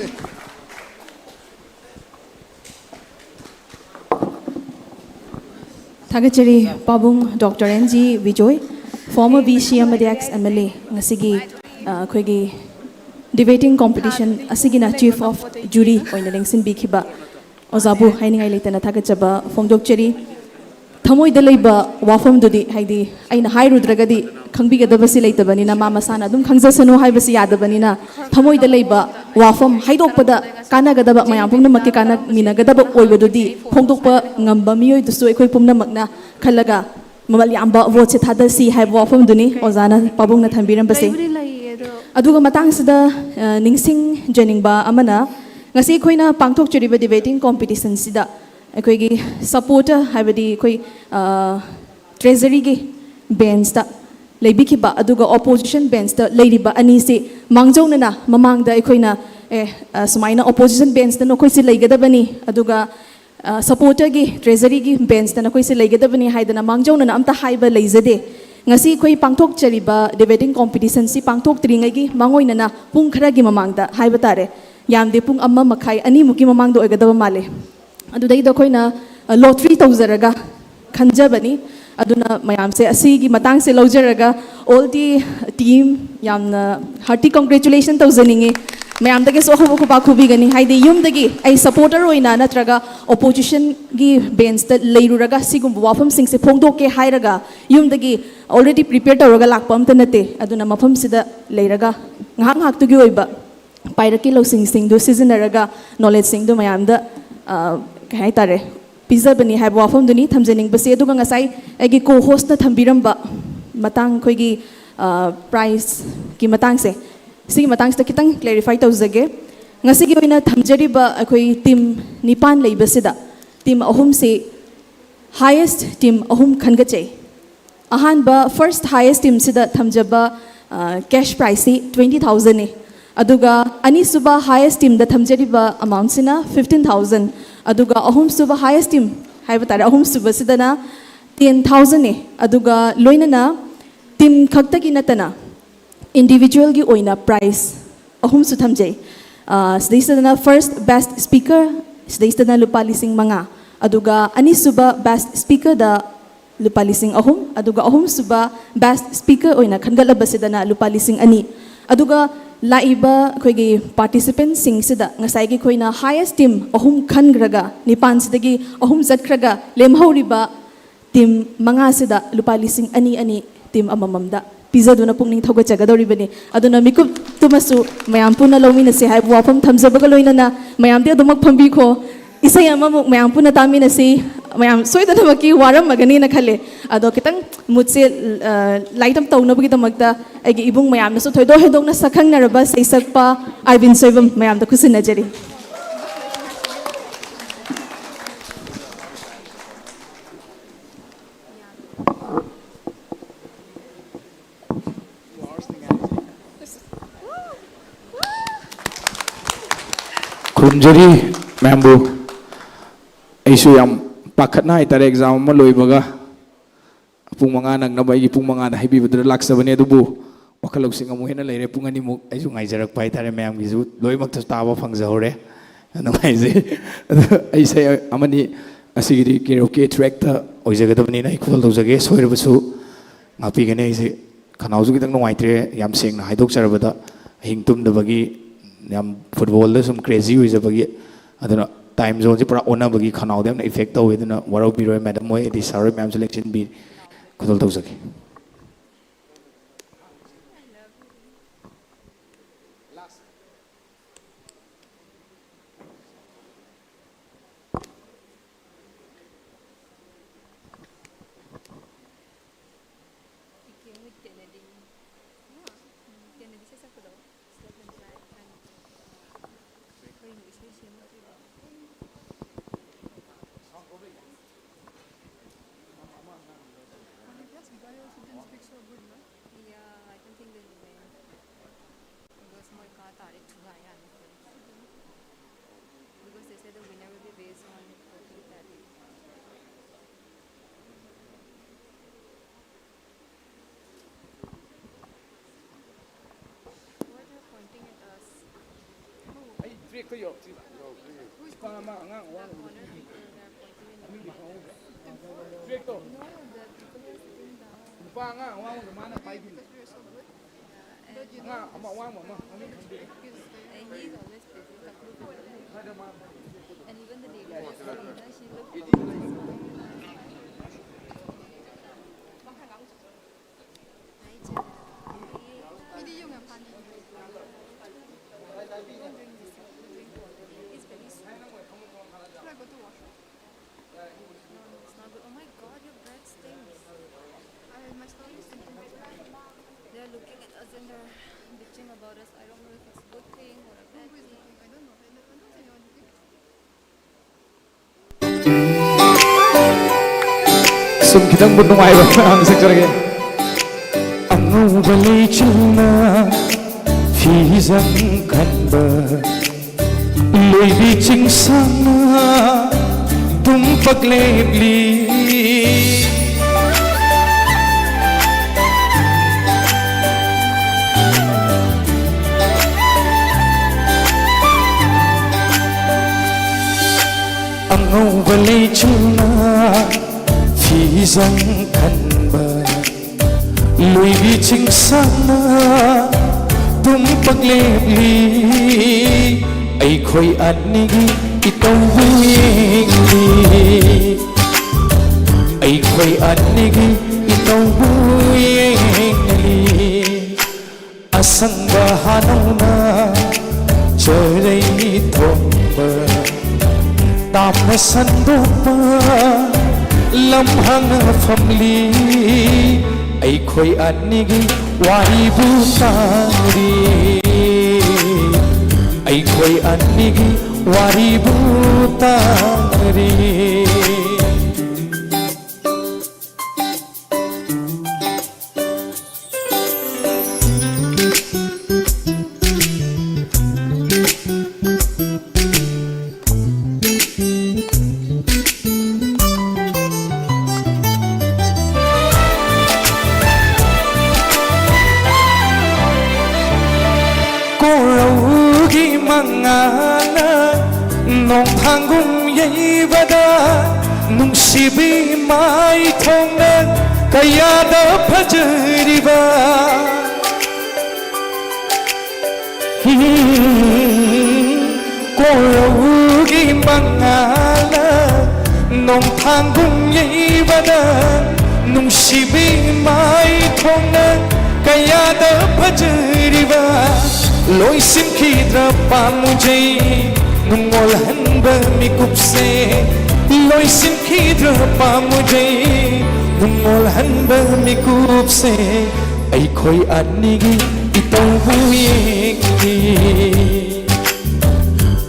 ꯊꯥꯒꯠꯆꯔꯤ ꯄꯥꯕꯨꯡ doctor N G Bijoy, former V C ꯑꯃꯗꯤ ex M L A, ꯉꯁꯤꯒꯤ ꯑ, ꯑꯩꯈꯣꯏꯒꯤ debating competition ꯑꯁꯤꯒꯤꯅ chief of jury ꯑꯣꯏꯅ ꯂꯦꯡꯁꯤꯟꯕꯤꯈꯤꯕ ꯑꯣꯖꯥꯕꯨ ꯍꯥꯏꯅꯤꯡꯉꯥꯏ ꯂꯩꯇꯅ ꯊꯥꯒꯠꯆꯕ ꯐꯣꯡꯗꯣꯛꯆꯔꯤ꯫ ꯊꯃꯣꯏꯗ ꯂꯩꯕ ꯋꯥꯐꯝꯗꯨꯗꯤ, ꯍꯥꯏꯗꯤ, ꯑꯩꯅ ꯍꯥꯏꯔꯨꯗ꯭ꯔꯒꯗꯤ ꯈꯪꯕꯤꯒꯗꯕꯁꯤ ꯂꯩꯇꯕꯅꯤꯅ, ꯃꯥ ꯃꯁꯥꯅ ꯑꯗꯨꯝ ꯈꯪꯖꯁꯅꯨ ꯍꯥꯏꯕꯁꯤ ꯌꯥꯗꯕꯅꯤꯅ, ꯊꯃꯣꯏꯗ ꯂꯩꯕ ꯋꯥꯐꯝ ꯍꯥꯏꯗꯣꯛꯄꯗ ꯀꯥꯟꯅꯒꯗꯕ, ꯃꯌꯥꯝ ꯄꯨꯝꯅꯃꯛꯀꯤ ꯀꯥꯟꯅꯃꯤꯟꯅꯒꯗꯕ ꯑꯣꯏꯕꯗꯨꯗꯤ ꯐꯣꯡꯗꯣꯛꯄ ꯉꯝꯕ ꯃꯤꯑꯣꯏꯗꯨꯁꯨ ꯑꯩꯈꯣꯏ ꯄꯨꯝꯅꯃꯛꯅ ꯈꯜꯂꯒ ꯃꯃꯜ ꯌꯥꯝꯕ ꯚꯣꯠꯁꯦ ꯊꯥꯗꯁꯤ ꯍꯥꯏꯕ ꯋꯥꯐꯝꯗꯨꯅꯤ ꯑꯣꯖꯥꯅ, ꯄꯥꯕꯨꯡꯅ ꯊꯝꯕꯤꯔꯝꯕꯁꯦ꯫ ꯂꯩꯕꯨꯗꯤ ꯂꯩꯌꯦ ꯑꯗꯣ ꯑꯗꯨꯒ ꯃꯇꯥꯡꯁꯤꯗ ꯑ, ꯅꯤꯡꯁꯤꯡꯖꯅꯤꯡꯕ ꯑꯃꯅ, ꯉꯁꯤ ꯑꯩꯈꯣꯏꯅ ꯄꯥꯡꯊꯣꯛꯆꯔꯤꯕ debating competition ꯁꯤꯗ ꯑꯩꯈꯣꯏꯒꯤ supporter, ꯍꯥꯏꯕꯗꯤ ꯑꯩꯈꯣꯏ treasury ꯒꯤ bench ꯇ ꯂꯩꯕꯤꯈꯤꯕ ꯑꯗꯨꯒ opposition bench ꯇ ꯂꯩꯔꯤꯕ ꯑꯅꯤꯁꯤ ꯃꯥꯡꯖꯧꯅꯅ ꯃꯃꯥꯡꯗ ꯑꯩꯈꯣꯏꯅ, ꯑꯦ, ꯑ, ꯁꯨꯃꯥꯏꯅ opposition bench ꯇ ꯅꯈꯣꯏꯁꯤ ꯂꯩꯒꯗꯕꯅꯤ, ꯑꯗꯨꯒ supporter ꯒꯤ, treasury ꯒꯤ bench ꯇ ꯅꯈꯣꯏꯁꯤ ꯂꯩꯒꯗꯕꯅꯤ ꯍꯥꯏꯗꯅ ꯃꯥꯡꯖꯧꯅꯅ ꯑꯝꯇ ꯍꯥꯏꯕ ꯂꯩꯖꯗꯦ꯫ ꯉꯁꯤ ꯑꯩꯈꯣꯏ ꯄꯥꯡꯊꯣꯛꯆꯔꯤꯕ debating competition ꯁꯤ ꯄꯥꯡꯊꯣꯛꯇ꯭ꯔꯤꯉꯩꯒꯤ ꯃꯥꯡꯑꯣꯏꯅꯅ ꯄꯨꯡ ꯈꯔꯒꯤ ꯃꯃꯥꯡꯗ ꯍꯥꯏꯕ ꯇꯥꯔꯦ, ꯌꯥꯝꯗꯦ, ꯄꯨꯡ ꯑꯃ ꯃꯈꯥꯏ, ꯑꯅꯤꯃꯨꯛꯀꯤ ꯃꯃꯥꯡꯗ ꯑꯣꯏꯒꯗꯕ ꯃꯥꯜꯂꯦ꯫ ꯑꯗꯨꯗꯩꯗ ꯑꯩꯈꯣꯏꯅ, ꯑ, lottery ꯇꯧꯖꯔꯒ ꯈꯟꯖꯕꯅꯤ꯫ ꯑꯗꯨꯅ ꯃꯌꯥꯝꯁꯦ ꯑꯁꯤꯒꯤ ꯃꯇꯥꯡꯁꯦ ꯂꯧꯖꯔꯒ, all the team, ꯌꯥꯝꯅ hearty congratulation ꯇꯧꯖꯅꯤꯡꯉꯤ꯫ ꯃꯌꯥꯝꯗꯒꯤꯁꯨ ꯑꯍꯧꯕ ꯈꯨꯕꯥꯛ ꯈꯨꯕꯤꯒꯅꯤ꯫ ꯍꯥꯏꯗꯤ ꯌꯨꯝꯗꯒꯤ ꯑꯩ supporter ꯑꯣꯏꯅ ꯅꯠꯇ꯭ꯔꯒ opposition ꯒꯤ bench ꯇ ꯂꯩꯔꯨꯔꯒ ꯁꯤꯒꯨꯝꯕ ꯋꯥꯐꯝꯁꯤꯡꯁꯦ ꯐꯣꯡꯗꯣꯛꯀꯦ ꯍꯥꯏꯔꯒ ꯌꯨꯝꯗꯒꯤ already prepare ꯇꯧꯔꯒ ꯂꯥꯛꯄ ꯑꯝꯇ ꯅꯠꯇꯦ꯫ ꯑꯗꯨꯅ ꯃꯐꯝꯁꯤꯗ ꯂꯩꯔꯒ ꯉꯥꯏꯍꯥꯛ ꯉꯥꯏꯍꯥꯛꯇꯨꯒꯤ ꯑꯣꯏꯕ ꯄꯥꯏꯔꯛꯀꯤ ꯂꯧꯁꯤꯡꯁꯤꯡꯗꯨ ꯁꯤꯖꯤꯟꯅꯔꯒ knowledge ꯁꯤꯡꯗꯨ ꯃꯌꯥꯝꯗ, ꯑ, ꯀꯩ ꯍꯥꯏꯇꯥꯔꯦ, ꯄꯤꯖꯕꯅꯤ ꯍꯥꯏꯕ ꯋꯥꯐꯝꯗꯨꯅꯤ ꯊꯝꯖꯅꯤꯡꯕꯁꯦ꯫ ꯑꯗꯨꯒ ꯉꯁꯥꯏ ꯑꯩꯒꯤ co host ꯅ ꯊꯝꯕꯤꯔꯝꯕ ꯃꯇꯥꯡ, ꯑꯩꯈꯣꯏꯒꯤ, ꯑ, prize ꯀꯤ ꯃꯇꯥꯡꯁꯦ, ꯁꯤꯒꯤ ꯃꯇꯥꯡꯁꯤꯗ ꯈꯤꯇꯪ clarify ꯇꯧꯖꯒꯦ꯫ ꯉꯁꯤꯒꯤ ꯑꯣꯏꯅ ꯊꯝꯖꯔꯤꯕ ꯑꯩꯈꯣꯏ ꯇꯤꯝ ꯅꯤꯄꯥꯟ ꯂꯩꯕꯁꯤꯗ ꯇꯤꯝ ꯑꯍꯨꯝꯁꯤ highest ꯇꯤꯝ ꯑꯍꯨꯝ ꯈꯟꯒꯠꯆꯩ꯫ ꯑꯍꯥꯟꯕ first highest ꯇꯤꯝꯁꯤꯗ ꯊꯝꯖꯕ cash prizeꯁꯤ twenty thousandꯅꯤ꯫ ꯑꯗꯨꯒ ꯑꯅꯤꯁꯨꯕ highest ꯇꯤꯝꯗ ꯊꯝꯖꯔꯤꯕ amountꯁꯤꯅ fifteen thousand꯫ ꯑꯗꯨꯒ ꯑꯍꯨꯝꯁꯨꯕ highest ꯇꯤꯝ ꯍꯥꯏꯕ ꯇꯥꯔꯦ, ꯑꯍꯨꯝꯁꯨꯕꯁꯤꯗꯅ ten thousandꯅꯤ꯫ ꯑꯗꯨꯒ ꯂꯣꯏꯅꯅ ꯇꯤꯝ ꯈꯛꯇꯒꯤ ꯅꯠꯇꯅ individualꯒꯤ ꯑꯣꯏꯅ prize ꯑꯍꯨꯝꯁꯨ ꯊꯝꯖꯩ꯫ ꯁꯤꯗꯩꯁꯤꯗꯅ first best speaker, ꯁꯤꯗꯩꯁꯤꯗꯅ ꯂꯨꯄꯥ ꯂꯤꯁꯤꯡ ꯃꯉꯥ꯫ ꯑꯗꯨꯒ ꯑꯅꯤꯁꯨꯕ best speakerꯗ ꯂꯨꯄꯥ ꯂꯤꯁꯤꯡ ꯑꯍꯨꯝ꯫ ꯑꯗꯨꯒ ꯑꯍꯨꯝꯁꯨꯕ best speaker ꯑꯣꯏꯅ ꯈꯟꯒꯠꯂꯕꯁꯤꯗꯅ ꯂꯨꯄꯥ ꯂꯤꯁꯤꯡ ꯑꯅꯤ꯫ ꯑꯗꯨꯒ ꯂꯥꯛꯏꯕ ꯑꯩꯈꯣꯏꯒꯤ participantꯁꯤꯡꯁꯤꯗ ꯉꯁꯥꯏꯒꯤ ꯑꯩꯈꯣꯏꯅ highest ꯇꯤꯝ ꯑꯍꯨꯝ ꯈꯟꯈ꯭ꯔꯒ, ꯅꯤꯄꯥꯟꯁꯤꯗꯒꯤ ꯑꯍꯨꯝ ꯆꯠꯈ꯭ꯔꯒ ꯂꯦꯝꯍꯧꯔꯤꯕ ꯇꯤꯝ ꯃꯉꯥꯁꯤꯗ ꯂꯨꯄꯥ ꯂꯤꯁꯤꯡ ꯑꯅꯤ ꯑꯅꯤ ꯇꯤꯝ ꯑꯃꯃꯝꯗ ꯄꯤꯖꯗꯨꯅ ꯄꯨꯛꯅꯤꯡ ꯊꯧꯒꯠꯆꯒꯗꯧꯔꯤꯕꯅꯤ꯫ ꯑꯗꯨꯅ ꯃꯤꯀꯨꯞꯇꯨꯃꯁꯨ ꯃꯌꯥꯝ ꯄꯨꯟꯅ ꯂꯧꯃꯤꯟꯅꯁꯤ ꯍꯥꯏꯕ ꯋꯥꯐꯝ ꯊꯝꯖꯕꯒ ꯂꯣꯏꯅꯅ ꯃꯌꯥꯝꯗꯤ ꯑꯗꯨꯃꯛ ꯐꯝꯕꯤꯈꯣ꯫ ꯏꯁꯩ ꯑꯃꯃꯨꯛ ꯃꯌꯥꯝ ꯄꯨꯟꯅ ꯇꯥꯃꯤꯟꯅꯁꯤ꯫ ꯃꯌꯥꯝ ꯁꯣꯏꯗꯅꯃꯛꯀꯤ ꯋꯥꯔꯝꯃꯒꯅꯤꯅ ꯈꯜꯂꯦ꯫ ꯑꯗꯣ ꯈꯤꯇꯪ moodꯁꯦ light up ꯇꯧꯅꯕꯒꯤꯗꯃꯛꯇ ꯑꯩꯒꯤ ꯏꯕꯨꯡ ꯃꯌꯥꯝꯅꯁꯨ ꯊꯣꯏꯗꯣꯛ ꯍꯦꯟꯗꯣꯛꯅ ꯁꯛꯈꯪꯅꯔꯕ ꯁꯩꯁꯛꯄ ꯑꯥꯏꯕꯤꯟ ꯁꯣꯏꯕꯝ ꯃꯌꯥꯝꯗ ꯈꯨꯠꯁꯤꯟꯅꯖꯔꯤ꯫ ꯈꯨꯔꯨꯝꯖꯔꯤ ꯃꯌꯥꯝꯕꯨ꯫ ꯑꯩꯁꯨ ꯌꯥꯝ ꯄꯥꯈꯠꯅ ꯍꯥꯏꯇꯥꯔꯦ, exam ꯑꯃ ꯂꯣꯏꯕꯒ ꯄꯨꯡ ꯃꯉꯥ ꯅꯪꯅꯕ ꯑꯩꯒꯤ ꯄꯨꯡ ꯃꯉꯥꯗ ꯍꯥꯏꯕꯤꯕꯗꯨꯗ ꯂꯥꯛꯆꯕꯅꯦ, ꯑꯗꯨꯕꯨ ꯋꯥꯈꯜ ꯂꯧꯁꯤꯡ ꯑꯃꯨꯛ ꯍꯦꯟꯅ ꯂꯩꯔꯦ꯫ ꯄꯨꯡ ꯑꯅꯤꯃꯨꯛ ꯑꯩꯁꯨ ꯉꯥꯏꯖꯔꯛꯄ ꯍꯥꯏꯇꯥꯔꯦ, ꯃꯌꯥꯝꯒꯤꯁꯨ ꯂꯣꯏꯅꯃꯛꯇꯁꯨ ꯇꯥꯕ ꯐꯪꯖꯍꯧꯔꯦ꯫ ꯌꯥꯝ ꯅꯨꯡꯉꯥꯏꯖꯩ꯫ ꯑꯗꯣ ꯑꯩ ꯏꯁꯩ ꯑꯃꯅꯤ, ꯑꯁꯤꯒꯤꯗꯤ karaoke trackꯇ ꯑꯣꯏꯖꯒꯗꯕꯅꯤꯅ ꯑꯩ ꯈꯨꯗꯣꯜ ꯇꯧꯖꯒꯦ꯫ ꯁꯣꯏꯔꯕꯁꯨ ꯉꯥꯛꯄꯤꯒꯅꯤ꯫ ꯑꯩꯁꯦ ꯈꯅꯥꯎꯁꯨ ꯈꯤꯇꯪ ꯅꯨꯡꯉꯥꯏꯇ꯭ꯔꯦ, ꯌꯥꯝ ꯁꯦꯡꯅ ꯍꯥꯏꯗꯣꯛꯆꯔꯕꯗ꯫ ꯑꯍꯤꯡ ꯇꯨꯝꯗꯕꯒꯤ, ꯌꯥꯝ footballꯗ ꯁꯨꯝ crazy ꯑꯣꯏꯖꯕꯒꯤ꯫ ꯑꯗꯨꯅ time zoneꯁꯦ ꯄꯨꯔꯥ ꯑꯣꯟꯅꯕꯒꯤ ꯈꯅꯥꯎꯗ ꯌꯥꯝꯅ effect ꯇꯧꯋꯦ꯫ ꯑꯗꯨꯅ ꯋꯥꯔꯧꯕꯤꯔꯣꯏ madam ꯍꯣꯏ, ꯑꯩꯗꯤ sir ꯍꯣꯏ ꯃꯌꯥꯝꯁꯨ ꯂꯦꯡꯁꯤꯟꯕꯤ꯫ ꯈꯨꯗꯣꯜ ꯇꯧꯖꯒꯦ꯫ ꯕ꯭ꯔꯦꯛꯇꯣ ꯌꯧꯔꯛꯇ꯭ꯔꯤꯕ꯫ ꯅꯨꯄꯥ ꯑꯃ ꯑꯉꯥꯡ ꯑꯋꯥꯡꯕꯗꯣ ꯄꯤꯈꯤꯕ꯫ ꯑꯗꯨꯒꯤ ꯈꯪꯍꯧꯗ꯭ꯔꯦ꯫ ꯕ꯭ꯔꯦꯛꯇꯣ꯫ ꯅꯨꯄꯥ ꯑꯉꯥꯡ ꯑꯋꯥꯡꯕꯗꯣ ꯃꯥꯅ ꯄꯥꯏꯈꯤꯕꯅꯦ꯫ ꯑꯉꯥꯡ ꯑꯃ ꯑꯋꯥꯡꯕ ꯑꯃ ꯃꯃꯤꯡ ꯈꯪꯗꯦ꯫ Should I go to washroom? No, no, it's not good. Oh my God, your breath stinks. I, my stomach is stinking. They're looking at us and they're bitching about us. I don't know if it's a good thing or a bad thing. Who is looking? I don't know. I don't, I don't see anyone looking. ꯁꯨꯝ ꯈꯤꯇꯪꯕꯨ ꯅꯨꯡꯉꯥꯏꯕ ꯑꯃ ꯁꯛꯆꯔꯒꯦ꯫ ꯑꯉꯧꯕ ꯂꯩꯆꯤꯜꯅ ꯐꯤꯖꯪ ꯈꯟꯕ, ꯂꯣꯏꯕꯤ ꯆꯤꯡꯁꯥꯡꯅ ꯇꯨꯝꯄꯛ ꯂꯦꯞꯂꯤ꯫ ꯑꯉꯧꯕ ꯂꯩꯆꯤꯜꯅ ꯐꯤꯖꯪ ꯈꯟꯕ, ꯂꯣꯏꯕꯤ ꯆꯤꯡꯁꯥꯡꯅ ꯇꯨꯝꯄꯛ ꯂꯦꯞꯂꯤ꯫ ꯑꯩꯈꯣꯏ ꯑꯅꯤꯒꯤ ꯏꯇꯧꯕꯨ ꯌꯦꯡꯂꯤ꯫ ꯑꯩꯈꯣꯏ ꯑꯅꯤꯒꯤ ꯏꯇꯧꯕꯨ ꯌꯦꯡꯂꯤ꯫ ꯑꯁꯪꯕ ꯍꯥꯅꯧꯅ ꯆꯔꯩ ꯊꯣꯡꯕ, ꯇꯥꯞꯅ ꯁꯟꯗꯣꯛꯄ ꯂꯝꯍꯥꯡꯅ ꯐꯝꯂꯤ꯫ ꯑꯩꯈꯣꯏ ꯑꯅꯤꯒꯤ ꯋꯥꯔꯤꯕꯨ ꯇꯥꯔꯤ꯫ ꯑꯩꯈꯣꯏ ꯑꯅꯤꯒꯤ ꯋꯥꯔꯤꯕꯨ ꯇꯥꯔꯤ꯫ ꯀꯣꯔꯧꯒꯤ ꯃꯉꯥꯜꯅ ꯅꯣꯡꯊꯥꯡꯒꯨꯝ ꯌꯩꯕꯗ ꯅꯨꯡꯁꯤꯕꯤ ꯃꯥꯏꯊꯣꯡꯅ ꯀꯌꯥꯗ ꯐꯖꯔꯤꯕ꯫ ꯀꯣꯔꯧꯒꯤ ꯃꯉꯥꯜꯅ ꯅꯣꯡꯊꯥꯡꯒꯨꯝ ꯌꯩꯕꯗ ꯅꯨꯡꯁꯤꯕꯤ ꯃꯥꯏꯊꯣꯡꯅ ꯀꯌꯥꯗ ꯐꯖꯔꯤꯕ꯫ ꯂꯣꯏꯁꯤꯟꯈꯤꯗ꯭ꯔ ꯄꯥꯝꯃꯨꯖꯩ ꯅꯨꯡꯉꯣꯜꯍꯟꯕ ꯃꯤꯀꯨꯞꯁꯦ꯫ ꯂꯣꯏꯁꯤꯟꯈꯤꯗ꯭ꯔ ꯄꯥꯝꯃꯨꯖꯩ ꯅꯨꯡꯉꯣꯜꯍꯟꯕ ꯃꯤꯀꯨꯞꯁꯦ꯫ ꯑꯩꯈꯣꯏ ꯑꯅꯤꯒꯤ ꯏꯇꯧꯕꯨ ꯌꯦꯡꯂꯤ꯫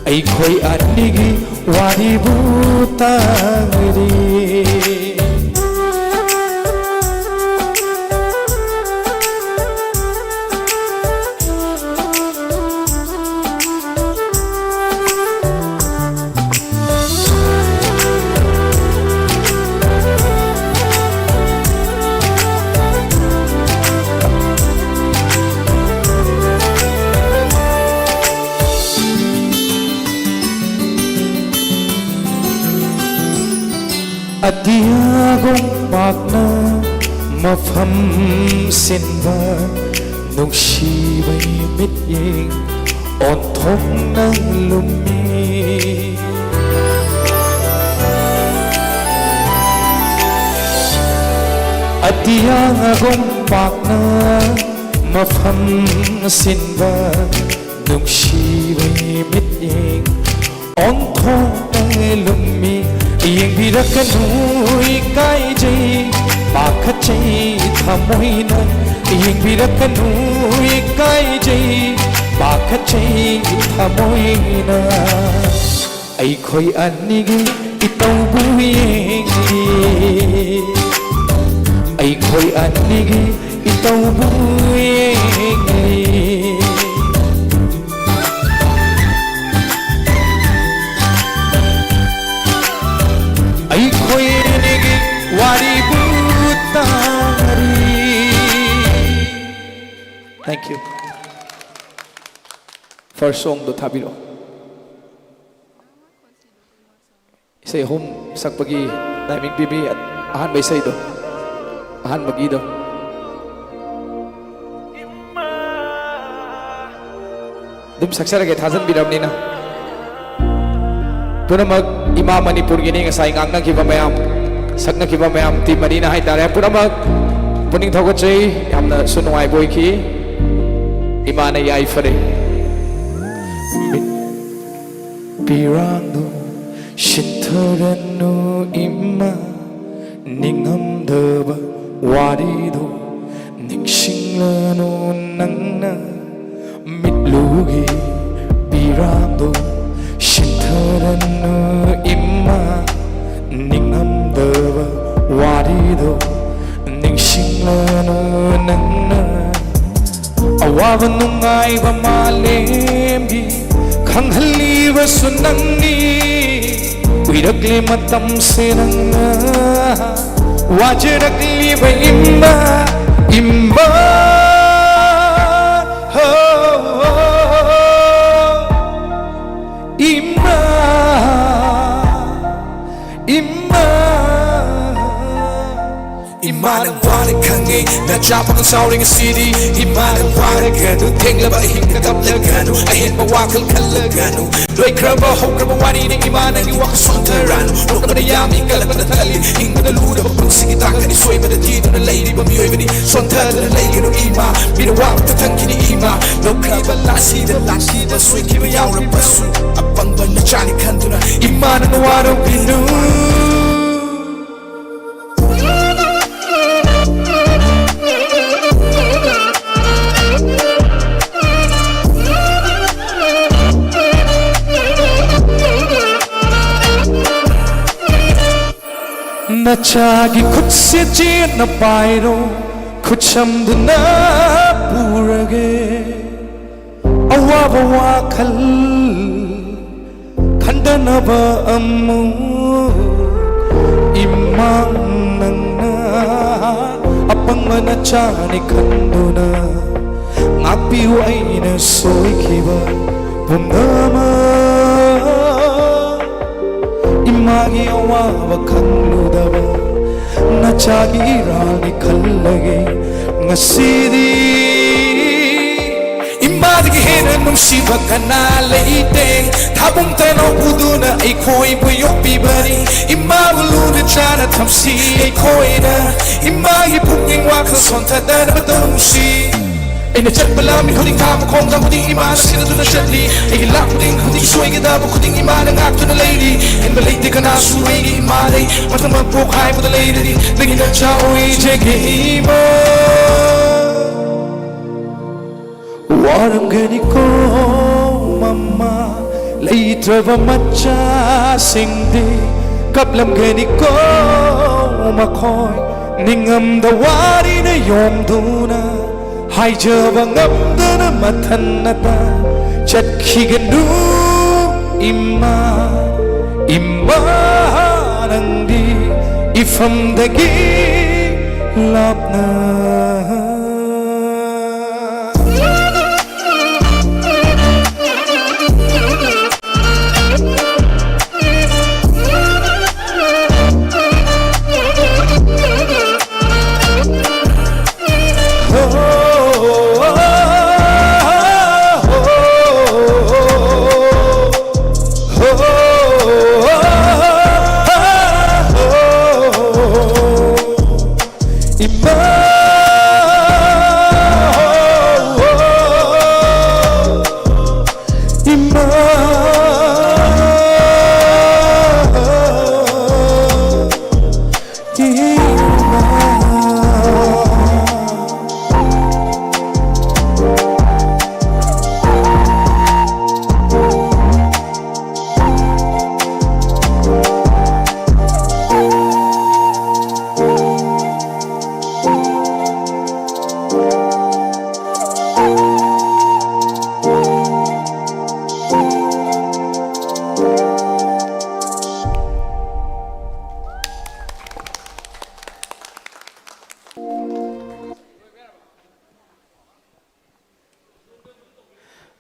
ꯑꯩꯈꯣꯏ ꯑꯅꯤꯒꯤ ꯋꯥꯔꯤꯕꯨ ꯇꯥꯔꯤ꯫ ꯑꯇꯤꯌꯥꯒꯨꯝ ꯄꯥꯛꯅ ꯃꯐꯝ ꯁꯤꯟꯕ ꯅꯨꯡꯁꯤꯕꯒꯤ ꯃꯤꯠꯌꯦꯡ ꯑꯣꯟꯊꯣꯛꯅ ꯂꯨꯝꯃꯤ꯫ ꯑꯇꯤꯌꯥꯒꯨꯝ ꯄꯥꯛꯅ ꯃꯐꯝ ꯁꯤꯟꯕ ꯅꯨꯡꯁꯤꯕꯒꯤ ꯃꯤꯠꯌꯦꯡ ꯑꯣꯟꯊꯣꯛꯅ ꯂꯨꯝꯃꯤ꯫ ꯌꯦꯡꯕꯤꯔꯛꯀꯅꯨ ꯏꯀꯥꯏꯖꯩ ꯄꯥꯈꯠꯆꯩ ꯊꯃꯣꯏꯅ꯫ ꯌꯦꯡꯕꯤꯔꯛꯀꯅꯨ ꯏꯀꯥꯏꯖꯩ ꯄꯥꯈꯠꯆꯩ ꯊꯃꯣꯏꯅ꯫ ꯑꯩꯈꯣꯏ ꯑꯅꯤꯒꯤ ꯏꯇꯧꯕꯨ ꯌꯦꯡꯂꯤ꯫ ꯑꯩꯈꯣꯏ ꯑꯅꯤꯒꯤ ꯏꯇꯧꯕꯨ ꯌꯦꯡꯂꯤ꯫ ꯑꯩꯈꯣꯏ ꯑꯅꯤꯒꯤ ꯋꯥꯔꯤꯕꯨ ꯇꯥꯔꯤ꯫ Thank you. First songꯗꯣ ꯊꯥꯕꯤꯔꯛꯑꯣ꯫ ꯏꯁꯩ ꯑꯍꯨꯝ ꯁꯛꯄꯒꯤ timing ꯄꯤꯕꯤ꯫ ꯑꯍꯥꯟꯕ ꯏꯁꯩꯗꯣ, ꯑꯍꯥꯟꯕꯒꯤꯗꯣ꯫ ꯑꯗꯨꯝ ꯁꯛꯆꯔꯒꯦ, ꯊꯥꯖꯟꯕꯤꯔꯕꯅꯤꯅ꯫ ꯄꯨꯝꯅꯃꯛ ꯏꯃꯥ ꯃꯅꯤꯄꯨꯔꯒꯤꯅꯤ꯫ ꯉꯁꯥꯏ ꯉꯥꯡꯅꯈꯤꯕ ꯃꯌꯥꯝ, ꯁꯛꯅꯈꯤꯕ ꯃꯌꯥꯝ, team ꯑꯅꯤꯅ ꯍꯥꯏꯇꯥꯔꯦ꯫ ꯄꯨꯝꯅꯃꯛ ꯄꯨꯛꯅꯤꯡ ꯊꯧꯒꯠꯆꯩ꯫ ꯌꯥꯝꯅꯁꯨ ꯅꯨꯡꯉꯥꯏꯕ ꯑꯣꯏꯈꯤ꯫ ꯏꯃꯥꯅ ꯌꯥꯏꯐꯔꯦ꯫ ꯃꯤꯠ ꯄꯤꯔꯥꯡꯗꯨ ꯁꯤꯟꯊꯔꯅꯨ ꯏꯃꯥ, ꯅꯤꯡꯉꯝꯗꯕ ꯋꯥꯔꯤꯗꯨ ꯅꯤꯡꯁꯤꯡꯂꯅꯨ ꯅꯪꯅ꯫ ꯃꯤꯠꯂꯨꯒꯤ ꯄꯤꯔꯥꯡꯗꯨ ꯁꯤꯟꯊꯔꯅꯨ ꯏꯃꯥ, ꯅꯤꯡꯉꯝꯗꯕ ꯋꯥꯔꯤꯗꯨ ꯅꯤꯡꯁꯤꯡꯂꯅꯨ ꯅꯪꯅ꯫ ꯑꯋꯥꯕ ꯅꯨꯡꯉꯥꯏꯕ ꯃꯥꯂꯦꯝꯒꯤ ꯈꯪꯍꯜꯂꯤꯕꯁꯨ ꯅꯪꯅꯤ꯫ ꯀꯨꯏꯔꯛꯂꯦ ꯃꯇꯝꯁꯦ ꯅꯪꯅ ꯋꯥꯖꯔꯛꯂꯤꯕ ꯏꯃꯥ, ꯏꯃꯥ, ꯍꯣ, ꯏꯃꯥ, ꯏꯃꯥ꯫ ꯏꯃꯥ ꯅꯪ ꯋꯥꯔꯦ ꯈꯪꯉꯦ, ꯅꯆꯥ ꯄꯥꯈꯪ ꯆꯥꯎꯔꯦ ꯉꯁꯤꯗꯤ꯫ ꯏꯃꯥ ꯅꯪ ꯋꯥꯔꯒꯅꯨ, ꯊꯦꯡꯂꯕ ꯑꯍꯤꯡꯗ ꯀꯞꯂꯒꯅꯨ, ꯑꯍꯦꯟꯕ ꯋꯥꯈꯜ ꯈꯜꯂꯒꯅꯨ꯫ ꯂꯣꯏꯈ꯭ꯔꯕ ꯍꯧꯈ꯭ꯔꯕ ꯋꯥꯔꯤꯅꯤ ꯏꯃꯥ, ꯅꯪꯒꯤ ꯋꯥꯈꯜ ꯁꯣꯟꯊꯔꯅꯨ꯫ ꯅꯣꯛꯅꯕꯗ ꯌꯥꯝꯃꯤ, ꯀꯜꯂꯛꯄꯗ ꯇꯜꯂꯤ꯫ ꯍꯤꯡꯕꯗ ꯂꯨꯔꯕ ꯄꯨꯟꯁꯤꯒꯤ ꯇꯥꯡꯀꯛꯅꯤ, ꯁꯣꯏꯕꯗ ꯊꯤꯗꯨꯅ ꯂꯩꯔꯤꯕ ꯃꯤꯑꯣꯏꯕꯅꯤ꯫ ꯁꯣꯟꯊꯗꯨꯅ ꯂꯩꯒꯅꯨ ꯏꯃꯥ, ꯃꯤꯅ ꯋꯥꯕꯇ ꯊꯝꯈꯤꯅꯤ ꯏꯃꯥ꯫ ꯂꯧꯈ꯭ꯔꯕ ꯂꯥꯁꯤꯗ ꯂꯥꯛꯈꯤꯕ ꯁꯣꯏꯈꯤꯕ ꯌꯥꯎꯔꯕꯁꯨ, ꯑꯄꯪꯕ ꯅꯆꯥꯅꯤ ꯈꯟꯗꯨꯅ ꯏꯃꯥ ꯅꯪ ꯋꯥꯔꯧꯕꯤꯅꯨ꯫ ꯅꯆꯥꯒꯤ ꯈꯨꯠꯁꯦ ꯆꯦꯠꯅ ꯄꯥꯏꯔꯣ, ꯈꯨꯠꯁꯝꯗꯨꯅ ꯄꯨꯔꯒꯦ꯫ ꯑꯋꯥꯕ ꯋꯥꯈꯜ ꯈꯟꯗꯅꯕ ꯑꯃꯨꯛ ꯏꯃꯥ ꯅꯪꯅ ꯑꯄꯪꯕ ꯅꯆꯥꯅꯤ ꯈꯟꯗꯨꯅ ꯉꯥꯛꯄꯤꯌꯨ ꯑꯩꯅ ꯁꯣꯏꯈꯤꯕ꯫ ꯄꯨꯝꯅꯃꯛ ꯏꯃꯥꯒꯤ ꯑꯋꯥꯕ ꯈꯪꯂꯨꯗꯕ ꯅꯆꯥꯒꯤ ꯏꯔꯥꯜꯅꯤ ꯈꯜꯂꯒꯦ ꯉꯁꯤꯗꯤ꯫ ꯏꯃꯥꯗꯒꯤ ꯍꯦꯟꯅ ꯅꯨꯡꯁꯤꯕ ꯀꯅꯥ ꯂꯩꯇꯦ꯫ ꯊꯥꯕꯨꯡ ꯇꯅꯧ ꯄꯨꯗꯨꯅ ꯑꯩꯈꯣꯏꯕꯨ ꯌꯣꯛꯄꯤꯕꯅꯤ꯫ ꯏꯃꯥꯕꯨ ꯂꯨꯅ ꯆꯥꯅ ꯊꯝꯁꯤ ꯑꯩꯈꯣꯏꯅ꯫ ꯏꯃꯥꯒꯤ ꯄꯨꯛꯅꯤꯡ ꯋꯥꯈꯜ ꯁꯣꯟꯊꯗꯅꯕ ꯇꯧꯁꯤ꯫ ꯑꯩꯅ ꯆꯠꯄ ꯂꯝꯕꯤ ꯈꯨꯗꯤꯡ, ꯊꯥꯕ ꯈꯣꯡꯊꯥꯡ ꯈꯨꯗꯤꯡ ꯏꯃꯥꯅ ꯁꯤꯟꯅꯗꯨꯅ ꯆꯠꯂꯤ꯫ ꯑꯩꯒꯤ ꯂꯥꯛ ꯈꯨꯗꯤꯡ ꯈꯨꯗꯤꯡ ꯁꯣꯏꯒꯗꯕ ꯈꯨꯗꯤꯡ ꯏꯃꯥꯅ ꯉꯥꯛꯇꯨꯅ ꯂꯩꯔꯤ꯫ ꯍꯦꯟꯕ ꯂꯩꯇꯦ ꯀꯅꯥꯁꯨ ꯑꯩꯒꯤ ꯏꯃꯥ ꯂꯩ꯫ ꯃꯊꯪ ꯃꯄꯣꯛ ꯍꯥꯏꯕꯗ ꯂꯩꯔꯗꯤ ꯅꯪꯒꯤ ꯅꯆꯥ ꯑꯣꯏꯖꯒꯦ ꯏꯃꯥ꯫ ꯋꯥꯔꯝꯒꯅꯤꯀꯣ ꯃꯃꯥ, ꯂꯩꯇ꯭ꯔꯕ ꯃꯆꯥꯁꯤꯡꯗꯤ ꯀꯞꯂꯝꯒꯅꯤꯀꯣ ꯃꯈꯣꯏ꯫ ꯅꯤꯡꯉꯝꯗ ꯋꯥꯔꯤꯅ ꯌꯣꯝꯗꯨꯅ ꯍꯥꯏꯖꯕ ꯉꯝꯗꯅ ꯃꯊꯟꯅꯇ ꯆꯠꯈꯤꯒꯅꯨ ꯏꯃꯥ꯫ ꯏꯃꯥ ꯅꯪꯗꯤ ꯏꯐꯝꯗꯒꯤ ꯂꯥꯞꯅ꯫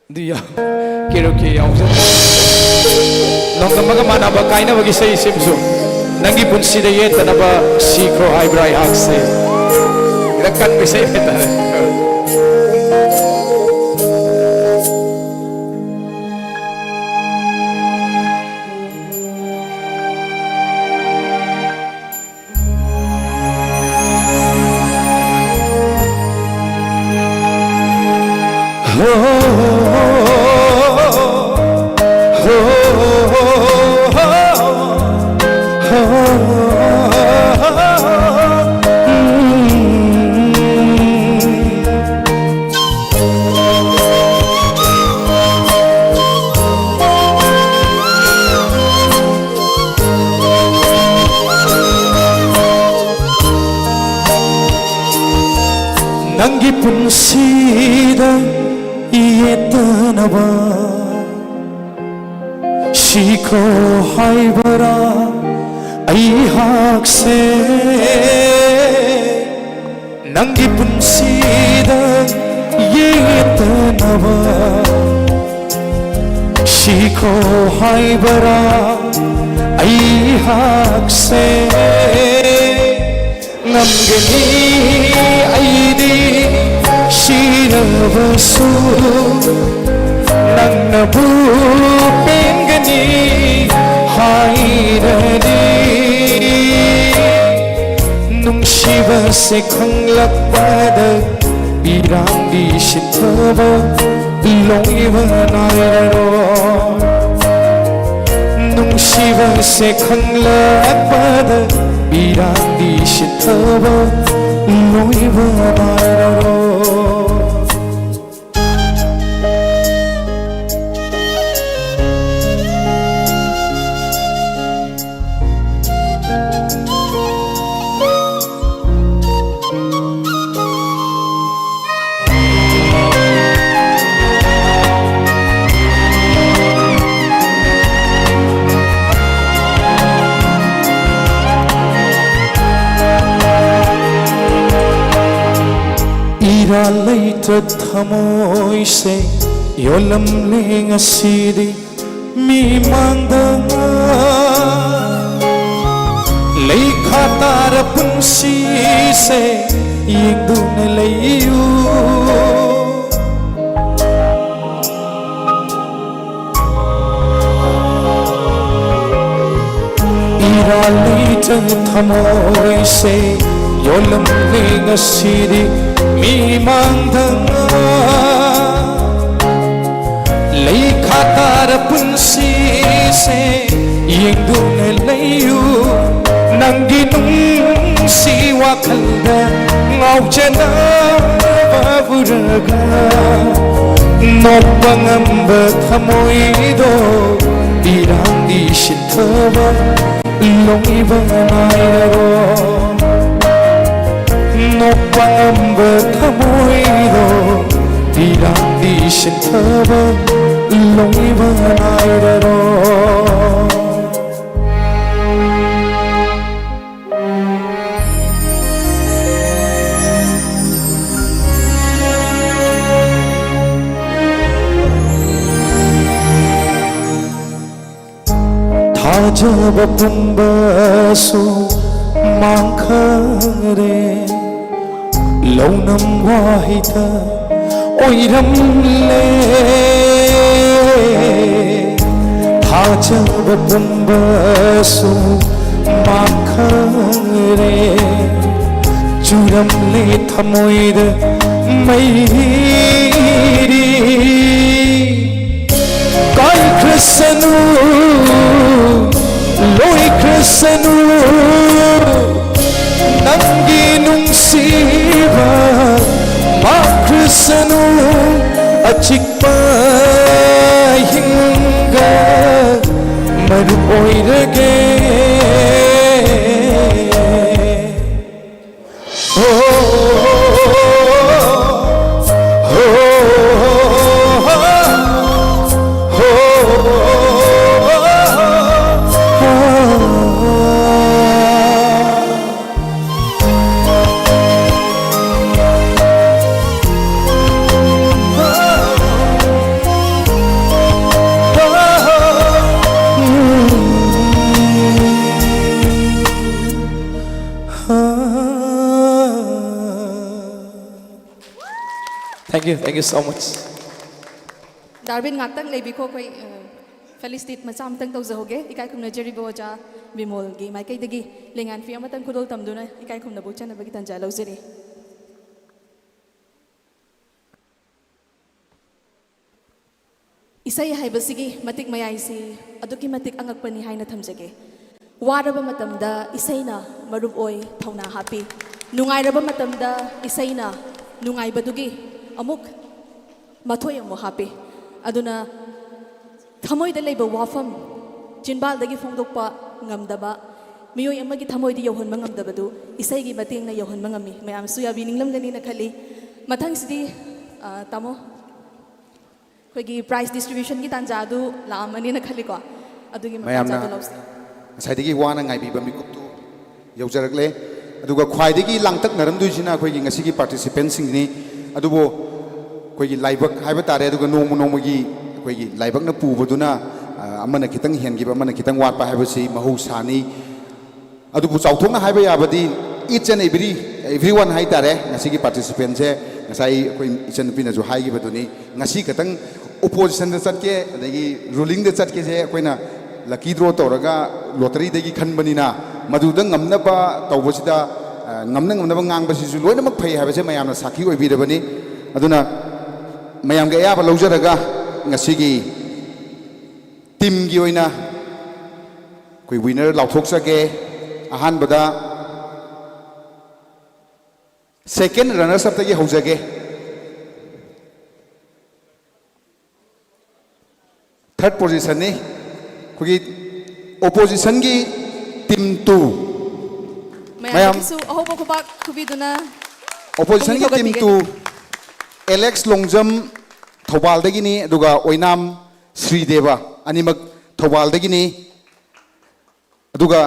ꯑꯗꯨ ꯌꯥꯎ-, ꯀꯦꯔꯣꯀꯦ ꯌꯥꯎꯖ-, ꯅꯣꯡꯗꯝꯕꯒ ꯃꯥꯟꯅꯕ ꯀꯥꯏꯅꯕꯒꯤ ꯏꯁꯩ ꯁꯤꯃꯁꯨ, ꯅꯪꯒꯤ ꯄꯨꯟꯁꯤꯗ ꯌꯦꯠꯇꯅꯕ ꯁꯤꯈ꯭ꯔꯣ ꯍꯥꯏꯕ꯭ꯔꯥ ꯑꯩꯍꯥꯛꯁꯦ? ꯈꯤꯇꯪ ꯀꯟꯕ ꯏꯁꯩ ꯍꯥꯏꯇꯥꯔꯦ꯫ ꯅꯪꯒꯤ ꯄꯨꯟꯁꯤꯗ ꯌꯦꯠꯇꯅꯕ ꯁꯤꯈ꯭ꯔꯣ ꯍꯥꯏꯕꯔꯥ ꯑꯩꯍꯥꯛꯁꯦ? ꯅꯪꯒꯤ ꯄꯨꯟꯁꯤꯗ ꯌꯦꯠꯇꯅꯕ ꯁꯤꯈ꯭ꯔꯣ ꯍꯥꯏꯕꯔꯥ ꯑꯩꯍꯥꯛꯁꯦ? ꯉꯝꯒꯅꯤ ꯑꯩꯗꯤ ꯁꯤꯔꯕꯁꯨ, ꯅꯪꯅꯕꯨ ꯄꯦꯟꯒꯅꯤ ꯍꯥꯏꯔꯗꯤ꯫ ꯅꯨꯡꯁꯤꯕꯁꯦ ꯈꯪꯂꯛꯄꯗ ꯏꯔꯥꯡꯗꯤ ꯁꯤꯊꯕ ꯂꯣꯏꯕ ꯅꯥꯏꯔꯔꯣꯏ꯫ ꯅꯨꯡꯁꯤꯕꯁꯦ ꯈꯪꯂꯛꯄꯗ ꯏꯔꯥꯡꯗꯤ ꯁꯤꯊꯕ ꯂꯣꯏꯕ ꯅꯥꯏꯔꯔꯣꯏ꯫ ꯏꯔꯥꯜ ꯂꯩꯇ ꯊꯃꯣꯏꯁꯦ ꯌꯣꯜꯂꯝꯂꯦ ꯉꯁꯤꯗꯤ ꯃꯤꯃꯥꯡꯗ ꯉꯥ꯫ ꯂꯩꯈꯥ ꯇꯥꯔ ꯄꯨꯟꯁꯤꯁꯦ ꯌꯦꯡꯗꯨꯅ ꯂꯩꯌꯨ꯫ ꯏꯔꯥꯜ ꯂꯩꯇꯅ ꯊꯃꯣꯏꯁꯦ ꯌꯣꯜꯂꯝꯂꯦ ꯉꯁꯤꯗꯤ ꯃꯤꯃꯥꯡꯗ ꯉꯥ꯫ ꯂꯩꯈꯥ ꯇꯥꯔ ꯄꯨꯟꯁꯤꯁꯦ ꯌꯦꯡꯗꯨꯅ ꯂꯩꯌꯨ꯫ ꯅꯪꯒꯤ ꯅꯨꯡꯁꯤ ꯋꯥꯈꯜꯗ ꯉꯥꯎꯖꯅꯕ ꯎꯔꯒ ꯅꯣꯛꯄ ꯉꯝꯕ ꯊꯃꯣꯏꯗꯣ ꯏꯔꯥꯡꯗꯤ ꯁꯤꯟꯊꯕ ꯂꯣꯏꯕ ꯅꯥꯏꯔꯔꯣ꯫ ꯅꯣꯛꯄ ꯉꯝꯕ ꯊꯃꯣꯏꯗꯣ ꯏꯔꯥꯡꯗꯤ ꯁꯤꯟꯊꯕ ꯂꯣꯏꯕ ꯅꯥꯏꯔꯔꯣ꯫ ꯊꯥꯖꯕ ꯄꯨꯝꯕꯁꯨ ꯃꯥꯡꯈꯔꯦ꯫ ꯂꯧꯅꯝ ꯋꯥꯍꯩꯗ ꯑꯣꯏꯔꯝꯂꯦ꯫ ꯊꯥꯖꯕ ꯄꯨꯝꯕꯁꯨ ꯃꯥꯡꯈꯔꯦ꯫ ꯆꯨꯔꯝꯂꯦ ꯊꯃꯣꯏꯗ ꯃꯩꯔꯤ꯫ ꯀꯥꯏꯈ꯭ꯔꯁꯅꯨ, ꯂꯣꯏꯈ꯭ꯔꯁꯅꯨ, ꯅꯪꯒꯤ ꯅꯨꯡꯁꯤꯕ ꯃꯥꯡꯈ꯭ꯔꯁꯅꯨ꯫ ꯑꯆꯤꯛꯄ ꯑꯍꯤꯡꯒ ꯃꯔꯨꯞ ꯑꯣꯏꯔꯒꯦ꯫ Thank you, thank you so much. Darwin, ꯉꯥꯛꯇꯪ ꯂꯩꯕꯤꯈꯣ꯫ ꯑꯩꯈꯣꯏ ꯐꯦꯂꯤꯁꯤꯇꯦꯠ ꯃꯆꯥ ꯑꯃꯇꯪ ꯇꯧꯖꯍꯧꯒꯦ꯫ ꯏꯀꯥꯏ ꯈꯨꯝꯅꯖꯔꯤꯕ ꯑꯣꯖꯥ ꯕꯤꯃꯣꯜꯒꯤ ꯃꯥꯏꯀꯩꯗꯒꯤ ꯂꯦꯡꯉꯥꯟꯐꯤ ꯑꯃꯇꯪ ꯈꯨꯗꯣꯜ ꯇꯝꯗꯨꯅ ꯏꯀꯥꯏ ꯈꯨꯝꯅꯕ ꯎꯠꯆꯅꯕꯒꯤ ꯇꯥꯟꯖꯥ ꯂꯧꯖꯔꯤ꯫ ꯏꯁꯩ ꯍꯥꯏꯕꯁꯤꯒꯤ ꯃꯇꯤꯛ ꯃꯌꯥꯏꯁꯤ ꯑꯗꯨꯛꯀꯤ ꯃꯇꯤꯛ ꯑꯉꯛꯄꯅꯤ ꯍꯥꯏꯅ ꯊꯝꯖꯒꯦ꯫ ꯋꯥꯔꯕ ꯃꯇꯝꯗ ꯏꯁꯩꯅ ꯃꯔꯨꯞ ꯑꯣꯏ, ꯊꯧꯅꯥ ꯍꯥꯞꯄꯤ꯫ ꯅꯨꯡꯉꯥꯏꯔꯕ ꯃꯇꯝꯗ ꯏꯁꯩꯅ ꯅꯨꯡꯉꯥꯏꯕꯗꯨꯒꯤ ꯑꯃꯨꯛ ꯃꯊꯣꯏ ꯑꯃꯨꯛ ꯍꯥꯞꯄꯤ꯫ ꯑꯗꯨꯅ ꯊꯃꯣꯏꯗ ꯂꯩꯕ ꯋꯥꯐꯝ ꯆꯤꯟꯕꯥꯜꯗꯒꯤ ꯐꯣꯡꯗꯣꯛꯄ ꯉꯝꯗꯕ, ꯃꯤꯑꯣꯏ ꯑꯃꯒꯤ ꯊꯃꯣꯏꯗ ꯌꯧꯍꯟꯕ ꯉꯝꯗꯕꯗꯨ ꯏꯁꯩꯒꯤ ꯃꯇꯦꯡꯅ ꯌꯧꯍꯟꯕ ꯉꯝꯃꯤ꯫ ꯃꯌꯥꯝꯁꯨ ꯌꯥꯕꯤꯅꯤꯡꯂꯝꯒꯅꯤꯅ ꯈꯜꯂꯤ꯫ ꯃꯊꯪꯁꯤꯗꯤ, ꯑ, ꯇꯥꯃꯣ, ꯑꯩꯈꯣꯏꯒꯤ ꯄ꯭ꯔꯥꯏꯖ ꯗꯤꯁꯇ꯭ꯔꯤꯕ꯭ꯌꯨꯁꯟꯒꯤ ꯇꯥꯟꯖꯥ ꯑꯗꯨ ꯂꯥꯛꯑꯝꯃꯅꯤꯅ ꯈꯜꯂꯤꯀꯣ꯫ ꯑꯗꯨꯒꯤ ꯃꯇꯥꯡ ꯃꯌꯥꯝꯅ ꯑꯗꯨ ꯂꯧꯁꯤ꯫ ꯉꯁꯥꯏꯗꯒꯤ ꯋꯥꯅ ꯉꯥꯏꯕꯤꯕ ꯃꯤꯀꯨꯞꯇꯨ ꯌꯧꯖꯔꯛꯂꯦ꯫ ꯑꯗꯨꯒ ꯈ꯭ꯋꯥꯏꯗꯒꯤ ꯂꯥꯡꯇꯛꯅꯔꯝꯗꯣꯏꯁꯤꯅ ꯑꯩꯈꯣꯏꯒꯤ ꯉꯁꯤꯒꯤ ꯄꯥꯔꯇꯤꯁꯤꯄꯦꯟꯁꯤꯡꯅꯤ꯫ ꯑꯗꯨꯕꯨ ꯑꯩꯈꯣꯏꯒꯤ ꯂꯥꯏꯕꯛ ꯍꯥꯏꯕ ꯇꯥꯔꯦ, ꯑꯗꯨꯒ ꯅꯣꯡꯃ ꯅꯣꯡꯃꯒꯤ ꯑꯩꯈꯣꯏꯒꯤ ꯂꯥꯏꯕꯛꯅ ꯄꯨꯕꯗꯨꯅ, ꯑ, ꯑꯃꯅ ꯈꯤꯇꯪ ꯍꯦꯟꯈꯤꯕ, ꯑꯃꯅ ꯈꯤꯇꯪ ꯋꯥꯠꯄ ꯍꯥꯏꯕꯁꯤ ꯃꯍꯧꯁꯥꯅꯤ꯫ ꯑꯗꯨꯕꯨ ꯆꯥꯎꯊꯣꯛꯅ ꯍꯥꯏꯕ ꯌꯥꯕꯗꯤ, each and every, everyone ꯍꯥꯏ ꯇꯥꯔꯦ, ꯉꯁꯤꯒꯤ ꯄꯥꯔꯇꯤꯁꯤꯄꯦꯟꯁꯦ ꯉꯁꯥꯏ ꯑꯩꯈꯣꯏ ꯏꯆꯟꯅꯨꯄꯤꯅꯁꯨ ꯍꯥꯏꯈꯤꯕꯗꯨꯅꯤ, ꯉꯁꯤ ꯈꯛꯇꯪ ꯑꯣꯄꯣꯖꯤꯁꯟꯗ ꯆꯠꯀꯦ, ꯑꯗꯒꯤ ꯔꯨꯂꯤꯡꯗ ꯆꯠꯀꯦꯁꯦ ꯑꯩꯈꯣꯏꯅ ꯂꯛꯀꯤ ꯗ꯭ꯔꯣ ꯇꯧꯔꯒ ꯂꯣꯇꯔꯤꯗꯒꯤ ꯈꯟꯕꯅꯤꯅ, ꯃꯗꯨꯗ ꯉꯝꯅꯕ ꯇꯧꯕꯁꯤꯗ, ꯑ, ꯉꯝꯅ ꯉꯝꯅꯕ ꯉꯥꯡꯕꯁꯤꯁꯨ ꯂꯣꯏꯅꯃꯛ ꯐꯩ ꯍꯥꯏꯕꯁꯦ ꯃꯌꯥꯝꯅ ꯁꯥꯈꯤ ꯑꯣꯏꯕꯤꯔꯕꯅꯤ꯫ ꯑꯗꯨꯅ ꯃꯌꯥꯝꯒꯤ ꯑꯌꯥꯕ ꯂꯧꯖꯔꯒ ꯉꯁꯤꯒꯤ ꯇꯤꯝꯒꯤ ꯑꯣꯏꯅ ꯑꯩꯈꯣꯏ ꯋꯤꯅꯔ ꯂꯥꯎꯊꯣꯛꯆꯒꯦ꯫ ꯑꯍꯥꯟꯕꯗ ꯁꯦꯀꯦꯟ ꯔꯅꯔꯁ ꯑꯞꯇꯒꯤ ꯍꯧꯖꯒꯦ꯫ ꯊꯥꯔꯠ ꯄꯣꯖꯤꯁꯟꯅꯤ ꯑꯩꯈꯣꯏꯒꯤ ꯑꯣꯄꯣꯖꯤꯁꯟꯒꯤ ꯇꯤꯝ ꯇꯨ꯫ ꯃꯌꯥꯝ ꯃꯌꯥꯝꯒꯤꯁꯨ ꯑꯍꯧꯕ ꯈꯨꯕꯥꯛ ꯈꯨꯕꯤꯗꯨꯅ ꯑꯣꯄꯣꯖꯤꯁꯟꯒꯤ ꯄꯨꯛꯅꯤꯡ ꯇꯤꯝ ꯊꯧꯒꯠꯄꯤꯒꯅꯤ꯫ ꯇꯨ, ꯑꯦꯂꯦꯛꯁ ꯂꯣꯡꯖꯝ ꯊꯧꯕꯥꯜꯗꯒꯤꯅꯤ, ꯑꯗꯨꯒ ꯑꯣꯏꯅꯥꯝ ꯁ꯭ꯔꯤꯗꯦꯕ, ꯑꯅꯤꯃꯛ ꯊꯧꯕꯥꯜꯗꯒꯤꯅꯤ꯫ ꯑꯗꯨꯒ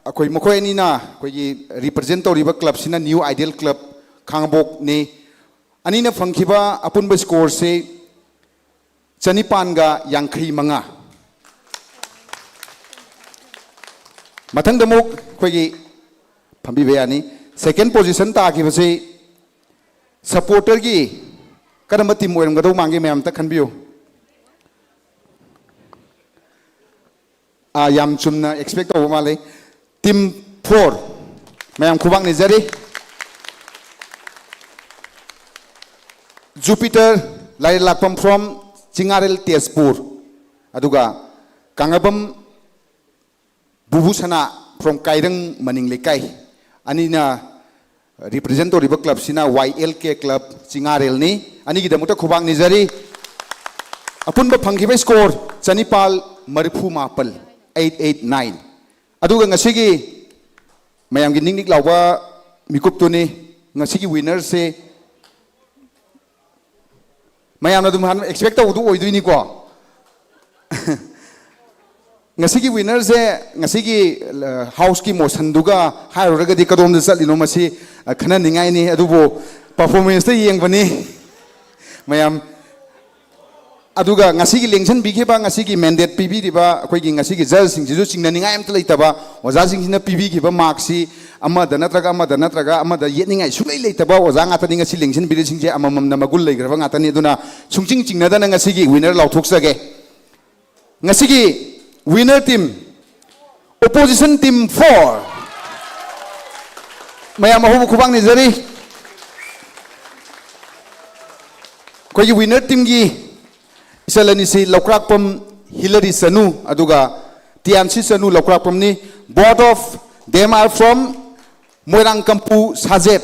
ꯑꯩꯈꯣꯏ ꯃꯈꯣꯏ ꯑꯅꯤꯅ ꯑꯩꯈꯣꯏꯒꯤ ꯔꯤꯄ꯭ꯔꯖꯦꯟ ꯇꯧꯔꯤꯕ ꯀ꯭ꯂꯕꯁꯤꯅ ꯅ꯭ꯌꯨ ꯑꯥꯏꯗꯤꯌꯦꯜ ꯀ꯭ꯂꯕ ꯈꯥꯉꯕꯣꯛꯅꯤ꯫ ꯑꯅꯤꯅ ꯐꯪꯈꯤꯕ ꯑꯄꯨꯟꯕ ꯁ꯭ꯀꯣꯔꯁꯤ ꯆꯅꯤꯄꯥꯟꯒ ꯌꯥꯡꯈꯩ ꯃꯉꯥ꯫ ꯃꯊꯪꯗ ꯑꯃꯨꯛ ꯑꯩꯈꯣꯏꯒꯤ ꯐꯝꯕꯤꯕ ꯌꯥꯅꯤ꯫ ꯁꯦꯀꯦꯟ ꯄꯣꯖꯤꯁꯟ ꯇꯥꯈꯤꯕꯁꯤ ꯁꯄꯣꯔꯇꯔꯒꯤ ꯀꯔꯝꯕ ꯇꯤꯝ ꯑꯣꯏꯔꯝꯒꯗꯧ ꯃꯥꯟꯒꯦ, ꯃꯌꯥꯝ ꯑꯝꯇ ꯈꯟꯕꯤꯌꯨ꯫ ꯑꯥ, ꯌꯥꯝ ꯆꯨꯝꯅ ꯑꯦꯛꯁꯄꯦꯛ ꯇꯧꯕ ꯃꯥꯜꯂꯤ꯫ ꯇꯤꯝ ꯐꯣꯔ, ꯃꯌꯥꯝ ꯈꯨꯕꯥꯛ ꯅꯤꯖꯔꯤ꯫ ꯖꯨꯄꯤꯇꯔ ꯂꯥꯏꯔꯦꯜꯂꯥꯛꯄꯝ from ꯆꯤꯉꯥꯔꯦꯜ, ꯇꯦꯖꯄꯨꯔ, ꯑꯗꯨꯒ ꯀꯥꯡꯉꯕꯝ ꯕꯨꯕꯨ ꯁꯅꯥ from ꯀꯥꯏꯔꯪ ꯃꯅꯤꯡ ꯂꯩꯀꯥꯏ꯫ ꯑꯅꯤꯅ ꯔꯤꯄ꯭ꯔꯖꯦꯟ ꯇꯧꯔꯤꯕ ꯀ꯭ꯂꯕꯁꯤꯅ ꯋꯥꯏ ꯑꯦꯜ ꯀꯦ ꯀ꯭ꯂꯕ ꯆꯤꯉꯥꯔꯦꯜꯅꯤ꯫ ꯑꯅꯤꯒꯤꯗꯃꯛꯇ ꯈꯨꯕꯥꯛ ꯅꯤꯖꯔꯤ꯫ ꯑꯄꯨꯟꯕ ꯐꯪꯈꯤꯕ ꯁ꯭ꯀꯣꯔ ꯆꯅꯤꯄꯥꯜ ꯃꯔꯤꯐꯨ ꯃꯥꯄꯜ, eight eight nine꯫ ꯑꯗꯨꯒ ꯉꯁꯤꯒꯤ ꯃꯌꯥꯝꯒꯤ ꯅꯤꯛ ꯅꯤꯛ ꯂꯥꯎꯕ ꯃꯤꯀꯨꯞꯇꯨꯅꯤ꯫ ꯉꯁꯤꯒꯤ ꯋꯤꯅꯔꯁꯦ ꯃꯌꯥꯝꯅ ꯑꯗꯨꯝ ꯍꯥꯟꯅ ꯑꯦꯛꯁꯄꯦꯛ ꯇꯧꯕꯗꯨ ꯑꯣꯏꯗꯣꯏꯅꯤꯀꯣ꯫ ꯉꯁꯤꯒꯤ ꯋꯤꯅꯔꯁꯦ, ꯉꯁꯤꯒꯤ, ꯑ, ꯍꯥꯎꯁꯀꯤ ꯃꯣꯁꯟꯗꯨꯒ ꯍꯥꯏꯔꯨꯔꯒꯗꯤ ꯀꯗꯣꯝꯗ ꯆꯠꯂꯤꯅꯣ, ꯃꯁꯤ, ꯑ, ꯈꯟꯅꯅꯤꯡꯉꯥꯏꯅꯤ꯫ ꯑꯗꯨꯕꯨ ꯄꯔꯐꯣꯔꯃꯦꯟꯁꯇ ꯌꯦꯡꯕꯅꯤ ꯃꯌꯥꯝ꯫ ꯑꯗꯨꯒ ꯉꯁꯤꯒꯤ ꯂꯦꯡꯁꯤꯟꯕꯤꯈꯤꯕ, ꯉꯁꯤꯒꯤ ꯃꯦꯟꯗꯦꯠ ꯄꯤꯕꯤꯔꯤꯕ ꯑꯩꯈꯣꯏꯒꯤ ꯉꯁꯤꯒꯤ ꯖꯖꯁꯤꯡꯁꯤꯁꯨ ꯆꯤꯡꯅꯅꯤꯡꯉꯥꯏ ꯑꯝꯇ ꯂꯩꯇꯕ꯫ ꯑꯣꯖꯥꯁꯤꯡꯁꯤꯅ ꯄꯤꯕꯤꯈꯤꯕ ꯃꯥꯔꯛꯁꯤ ꯑꯃꯗ ꯅꯠꯇ꯭ꯔꯒ ꯑꯃꯗ ꯅꯠꯇ꯭ꯔꯒ ꯑꯃꯗ ꯌꯦꯠꯅꯤꯡꯉꯥꯏ ꯁꯨꯡꯂꯩ ꯂꯩꯇꯕ ꯑꯣꯖꯥ ꯉꯥꯛꯇꯅꯤ ꯉꯁꯤ ꯂꯦꯡꯁꯤꯟꯕꯤꯔꯤꯁꯤꯡꯁꯦ꯫ ꯑꯃꯃꯝꯅ ꯃꯒꯨꯟ ꯂꯩꯈ꯭ꯔꯕ ꯉꯥꯛꯇꯅꯤ꯫ ꯑꯗꯨꯅ ꯁꯨꯡꯆꯤꯡ ꯆꯤꯡꯅꯗꯅ ꯉꯁꯤꯒꯤ ꯋꯤꯅꯔ ꯂꯥꯎꯊꯣꯛꯆꯒꯦ꯫ ꯉꯁꯤꯒꯤ winner team, opposition team four. ꯃꯌꯥꯝ ꯑꯍꯧꯕ ꯈꯨꯕꯥꯛ ꯅꯤꯖꯔꯤ꯫ ꯑꯩꯈꯣꯏꯒꯤ ꯋꯤꯅꯔ ꯇꯤꯝꯒꯤ ꯏꯆꯜ ꯑꯅꯤꯁꯤ ꯂꯧꯀ꯭ꯔꯥꯛꯄꯝ ꯍꯤꯂꯔꯤ ꯆꯅꯨ ꯑꯗꯨꯒ ꯇꯤꯌꯥꯟꯁꯤ ꯆꯅꯨ, ꯂꯧꯀ꯭ꯔꯥꯛꯄꯝꯅꯤ꯫ Both of them are from ꯃꯣꯏꯔꯥꯡ ꯀꯝꯄꯨ ꯁꯥꯖꯦꯠ꯫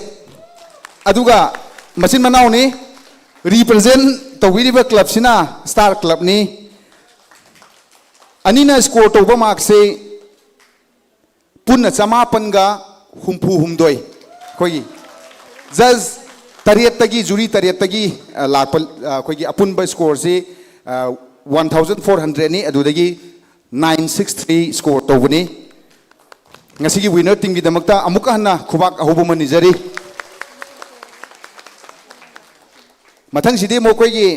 ꯑꯗꯨꯒ ꯃꯆꯤꯟ ꯃꯅꯥꯎꯅꯤ꯫ ꯔꯤꯄ꯭ꯔꯖꯦꯟ ꯇꯧꯕꯤꯔꯤꯕ ꯀ꯭ꯂꯕꯁꯤꯅ ꯁ꯭ꯇꯥꯔ ꯀ꯭ꯂꯕꯅꯤ꯫ ꯑꯅꯤꯅ ꯁ꯭ꯀꯣꯔ ꯇꯧꯕ ꯃꯥꯔꯛꯁꯦ ꯄꯨꯟꯅ ꯆꯃꯥꯄꯟꯒ ꯍꯨꯝꯐꯨ ꯍꯨꯝꯗꯣꯏ꯫ ꯑꯩꯈꯣꯏꯒꯤ ꯖꯖ ꯇꯔꯦꯠꯇꯒꯤ, ꯖꯨꯔꯤ ꯇꯔꯦꯠꯇꯒꯤ, ꯑ, ꯂꯥꯛꯄ, ꯑ, ꯑꯩꯈꯣꯏꯒꯤ ꯑꯄꯨꯟꯕ ꯁ꯭ꯀꯣꯔꯁꯤ, ꯑ, ꯋꯥꯟ ꯊꯥꯎꯖꯟ ꯐꯣꯔ ꯍꯟꯗ꯭ꯔꯦꯠꯅꯤ꯫ ꯑꯗꯨꯗꯒꯤ ꯅꯥꯏꯟ ꯁꯤꯛꯁ ꯊ꯭ꯔꯤ ꯁ꯭ꯀꯣꯔ ꯇꯧꯕꯅꯤ꯫ ꯉꯁꯤꯒꯤ ꯋꯤꯅꯔ ꯇꯤꯝꯒꯤꯗꯃꯛꯇ ꯑꯃꯨꯛꯀ ꯍꯟꯅ ꯈꯨꯕꯥꯛ ꯑꯍꯧꯕ ꯑꯃ ꯅꯤꯖꯔꯤ꯫ ꯃꯊꯪꯁꯤꯗꯤ ꯑꯃꯨꯛ ꯑꯩꯈꯣꯏꯒꯤ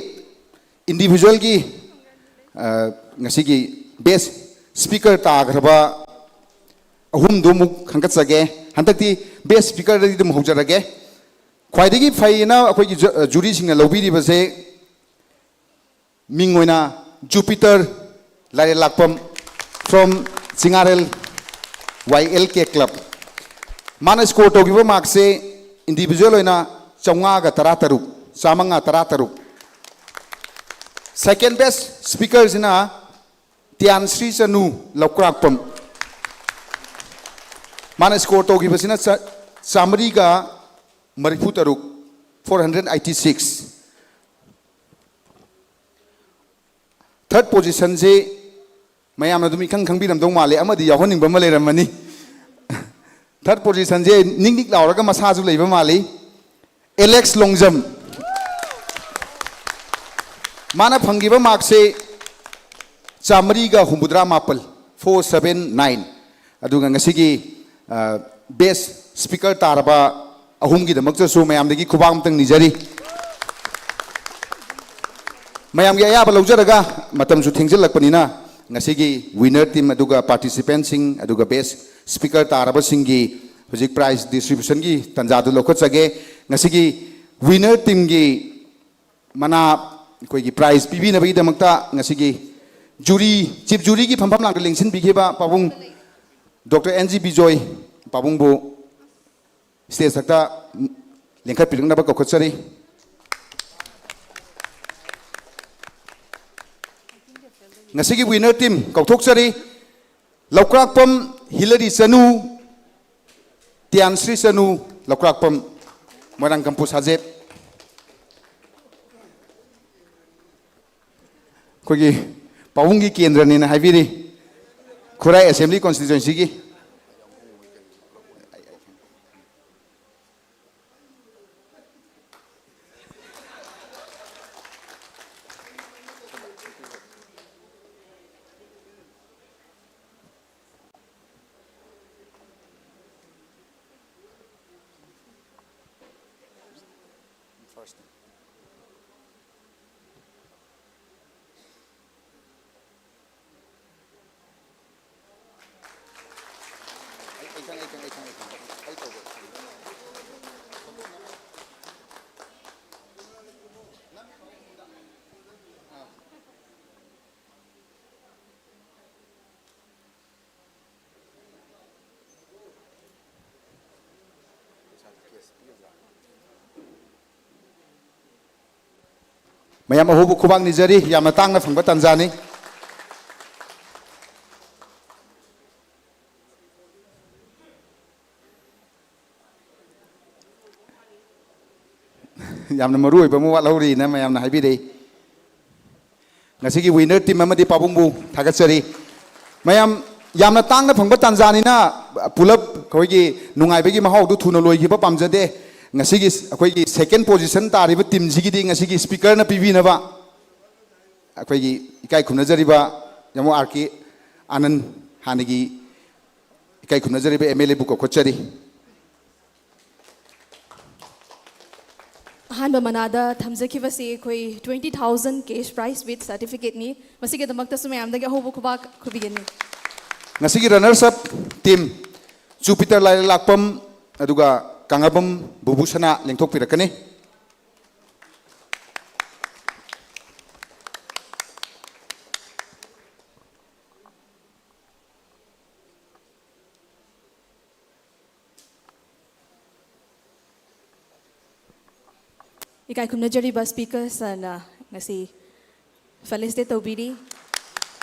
ꯏꯟꯗꯤꯚꯤꯖꯨꯋꯦꯜꯒꯤ, ꯑ, ꯉꯁꯤꯒꯤ ꯕꯦꯁ ꯁ꯭ꯄꯤꯀꯔ ꯇꯥꯈ꯭ꯔꯕ ꯑꯍꯨꯝꯗꯨ ꯑꯃꯨꯛ ꯈꯟꯒꯠꯆꯒꯦ꯫ ꯍꯟꯗꯛꯇꯤ ꯕꯦꯁ ꯁ꯭ꯄꯤꯀꯔꯗꯒꯤ ꯑꯗꯨꯝ ꯍꯧꯖꯔꯒꯦ꯫ ꯈ꯭ꯋꯥꯏꯗꯒꯤ ꯐꯩꯌꯦꯅ ꯑꯩꯈꯣꯏꯒꯤ ꯖꯨꯔꯤꯁꯤꯡꯅ ꯂꯧꯕꯤꯔꯤꯕꯁꯦ, ꯃꯤꯡ ꯑꯣꯏꯅ Jupiter Lairellakpam, from Chingarel Y L K club. ꯃꯥꯅ ꯁ꯭ꯀꯣꯔ ꯇꯧꯈꯤꯕ ꯃꯥꯔꯛꯁꯦ ꯏꯟꯗꯤꯕꯤꯖꯨꯋꯦꯜ ꯑꯣꯏꯅ ꯆꯥꯝꯃꯉꯥꯒ ꯇꯔꯥꯇꯔꯨꯛ, ꯆꯥꯝꯃꯉꯥ ꯇꯔꯥꯇꯔꯨꯛ꯫ ꯁꯦꯀꯦꯟ ꯕꯦꯁ ꯁ꯭ꯄꯤꯀꯔꯁꯤꯅ ꯇ꯭ꯌꯥꯟꯁ꯭ꯔꯤ ꯆꯅꯨ, ꯂꯧꯀ꯭ꯔꯥꯛꯄꯝ꯫ ꯃꯥꯅ ꯁ꯭ꯀꯣꯔ ꯇꯧꯈꯤꯕꯁꯤꯅ ꯆꯥ-, ꯆꯥꯃꯔꯤꯒ ꯃꯔꯤꯐꯨ ꯇꯔꯨꯛ, four hundred eighty six꯫ ꯊꯥꯔꯠ ꯄꯣꯖꯤꯁꯟꯁꯤ ꯃꯌꯥꯝꯅ ꯑꯗꯨꯝ ꯏꯈꯪ ꯈꯪꯕꯤꯔꯝꯗꯧ ꯃꯥꯜꯂꯤ, ꯑꯃꯗꯤ ꯌꯥꯎꯍꯟꯅꯤꯡꯕ ꯑꯃ ꯂꯩꯔꯝꯃꯅꯤ꯫ ꯊꯥꯔꯠ ꯄꯣꯖꯤꯁꯟꯁꯦ ꯅꯤꯛ ꯅꯤꯛ ꯂꯥꯎꯔꯒ ꯃꯁꯥꯁꯨ ꯂꯩꯕ ꯃꯥꯜꯂꯤ, ꯑꯦꯂꯦꯛꯁ ꯂꯣꯡꯖꯝ꯫ ꯃꯥꯅ ꯐꯪꯈꯤꯕ ꯃꯥꯔꯛꯁꯦ ꯆꯥꯃꯔꯤꯒ ꯍꯨꯝꯐꯨꯇꯔꯥ ꯃꯥꯄꯜ, four seven nine꯫ ꯑꯗꯨꯒ ꯉꯁꯤꯒꯤ, ꯑ, ꯕꯦꯁ ꯁ꯭ꯄꯤꯀꯔ ꯇꯥꯔꯕ ꯑꯍꯨꯝꯒꯤꯗꯃꯛꯇꯁꯨ ꯃꯌꯥꯝꯗꯒꯤ ꯈꯨꯕꯥꯛ ꯑꯃꯇꯪ ꯅꯤꯖꯔꯤ꯫ ꯃꯌꯥꯝꯒꯤ ꯑꯌꯥꯕ ꯂꯧꯖꯔꯒ, ꯃꯇꯝꯁꯨ ꯊꯦꯡꯖꯤꯜꯂꯛꯄꯅꯤꯅ, ꯉꯁꯤꯒꯤ ꯋꯤꯅꯔ ꯇꯤꯝ, ꯑꯗꯨꯒ ꯄꯥꯔꯇꯤꯁꯤꯄꯦꯟꯁꯤꯡ, ꯑꯗꯨꯒ ꯕꯦꯁ ꯁ꯭ꯄꯤꯀꯔ ꯇꯥꯔꯕꯁꯤꯡꯒꯤ ꯍꯧꯖꯤꯛ ꯄ꯭ꯔꯥꯏꯖ ꯗꯤꯁꯇ꯭ꯔꯤꯕ꯭ꯌꯨꯁꯟꯒꯤ ꯇꯥꯟꯖꯥꯗꯨ ꯂꯧꯈꯠꯆꯒꯦ꯫ ꯉꯁꯤꯒꯤ ꯋꯤꯅꯔ ꯇꯤꯝꯒꯤ ꯃꯅꯥ ꯑꯩꯈꯣꯏꯒꯤ ꯄ꯭ꯔꯥꯏꯖ ꯄꯤꯕꯤꯅꯕꯒꯤꯗꯃꯛꯇ ꯉꯁꯤꯒꯤ ꯖꯨꯔꯤ, ꯆꯤꯐ ꯖꯨꯔꯤꯒꯤ ꯐꯝꯐꯝ ꯂꯥꯡꯗ ꯂꯦꯡꯁꯤꯟꯕꯤꯈꯤꯕ ꯄꯥꯕꯨꯡ doctor N G Bijoy ꯄꯥꯕꯨꯡꯕꯨ stage ꯊꯛꯇ ꯂꯦꯡꯈꯠꯄꯤꯔꯛꯅꯕ ꯀꯧꯈꯠꯆꯔꯤ꯫ ꯉꯁꯤꯒꯤ ꯋꯤꯅꯔ ꯇꯤꯝ ꯀꯧꯊꯣꯛꯆꯔꯤ꯫ ꯂꯧꯀ꯭ꯔꯥꯛꯄꯝ ꯍꯤꯂꯔꯤ ꯆꯅꯨ, ꯇ꯭ꯌꯥꯟꯁ꯭ꯔꯤ ꯆꯅꯨ, ꯂꯧꯀ꯭ꯔꯥꯛꯄꯝ, ꯃꯣꯏꯔꯥꯡ ꯀꯝꯄꯨ ꯁꯥꯖꯦꯠ꯫ ꯑꯩꯈꯣꯏꯒꯤ ꯄꯥꯕꯨꯡꯒꯤ ꯀꯦꯟꯗ꯭ꯔꯅꯦꯅ ꯍꯥꯏꯕꯤꯔꯤ, ꯈꯨꯔꯥꯏ ꯑꯦꯁꯦꯝꯕ꯭ꯂꯤ ꯀꯣꯟꯁꯇꯤꯇ꯭ꯋꯦꯟꯁꯤꯒꯤ꯫ ꯃꯌꯥꯝ ꯑꯍꯧꯕ ꯈꯨꯕꯥꯛ ꯅꯤꯖꯔꯤ, ꯌꯥꯝꯅ ꯇꯥꯡꯅ ꯐꯪꯕ ꯇꯥꯟꯖꯥꯅꯤ꯫ ꯌꯥꯝꯅ ꯃꯔꯨ ꯑꯣꯏꯕ ꯑꯃ ꯋꯥꯠꯍꯧꯔꯤꯅ ꯃꯌꯥꯝꯅ ꯍꯥꯏꯕꯤꯔꯛꯏ꯫ ꯉꯁꯤꯒꯤ winner team ꯑꯃꯗꯤ ꯄꯥꯕꯨꯡꯕꯨ ꯊꯥꯒꯠꯆꯔꯤ꯫ ꯃꯌꯥꯝ, ꯌꯥꯝꯅ ꯇꯥꯡꯅ ꯐꯪꯕ ꯇꯥꯟꯖꯥꯅꯤꯅ ꯄꯨꯂꯞ ꯑꯩꯈꯣꯏꯒꯤ ꯅꯨꯡꯉꯥꯏꯕꯒꯤ ꯃꯍꯥꯎꯗꯨ ꯊꯨꯅ ꯂꯣꯏꯈꯤꯕ ꯄꯥꯝꯖꯗꯦ꯫ ꯉꯁꯤꯒꯤ ꯑꯩꯈꯣꯏꯒꯤ second position ꯇꯥꯔꯤꯕ teamꯁꯤꯒꯤꯗꯤ ꯉꯁꯤꯒꯤ speakerꯅ ꯄꯤꯕꯤꯅꯕ ꯑꯩꯈꯣꯏꯒꯤ ꯏꯀꯥꯏ ꯈꯨꯝꯅꯖꯔꯤꯕ ꯌꯥꯝꯕꯨꯡ ꯑꯥꯔ ꯀꯦ ꯑꯥꯅꯟ, ꯍꯥꯟꯅꯒꯤ ꯏꯀꯥꯏ ꯈꯨꯝꯅꯖꯔꯤꯕ ꯑꯦꯝ ꯑꯦꯜ ꯑꯦꯕꯨ ꯀꯧꯈꯠꯆꯔꯤ꯫ ꯑꯍꯥꯟꯕ ꯃꯅꯥꯗ ꯊꯝꯖꯈꯤꯕꯁꯤ ꯑꯩꯈꯣꯏ twenty thousand cash prize with certificateꯅꯤ꯫ ꯃꯁꯤꯒꯤꯗꯃꯛꯇꯁꯨ ꯃꯌꯥꯝꯗꯒꯤ ꯑꯍꯧꯕ ꯈꯨꯕꯥꯛ ꯈꯨꯕꯤꯒꯅꯤ꯫ ꯉꯁꯤꯒꯤ runners up team ꯖꯨꯄꯤꯇꯔ ꯂꯥꯏꯔꯦꯜꯂꯥꯛꯄꯝ ꯑꯗꯨꯒ ꯀꯪꯂꯥꯕꯝ ꯕꯨꯕꯨꯁꯅꯥ ꯂꯦꯡꯊꯣꯛꯄꯤꯔꯛꯀꯅꯤ꯫ ꯏꯀꯥꯏ ꯈꯨꯝꯅꯖꯔꯤꯕ speaker sirꯅ ꯉꯁꯤ felicitate ꯇꯧꯕꯤꯔꯤ꯫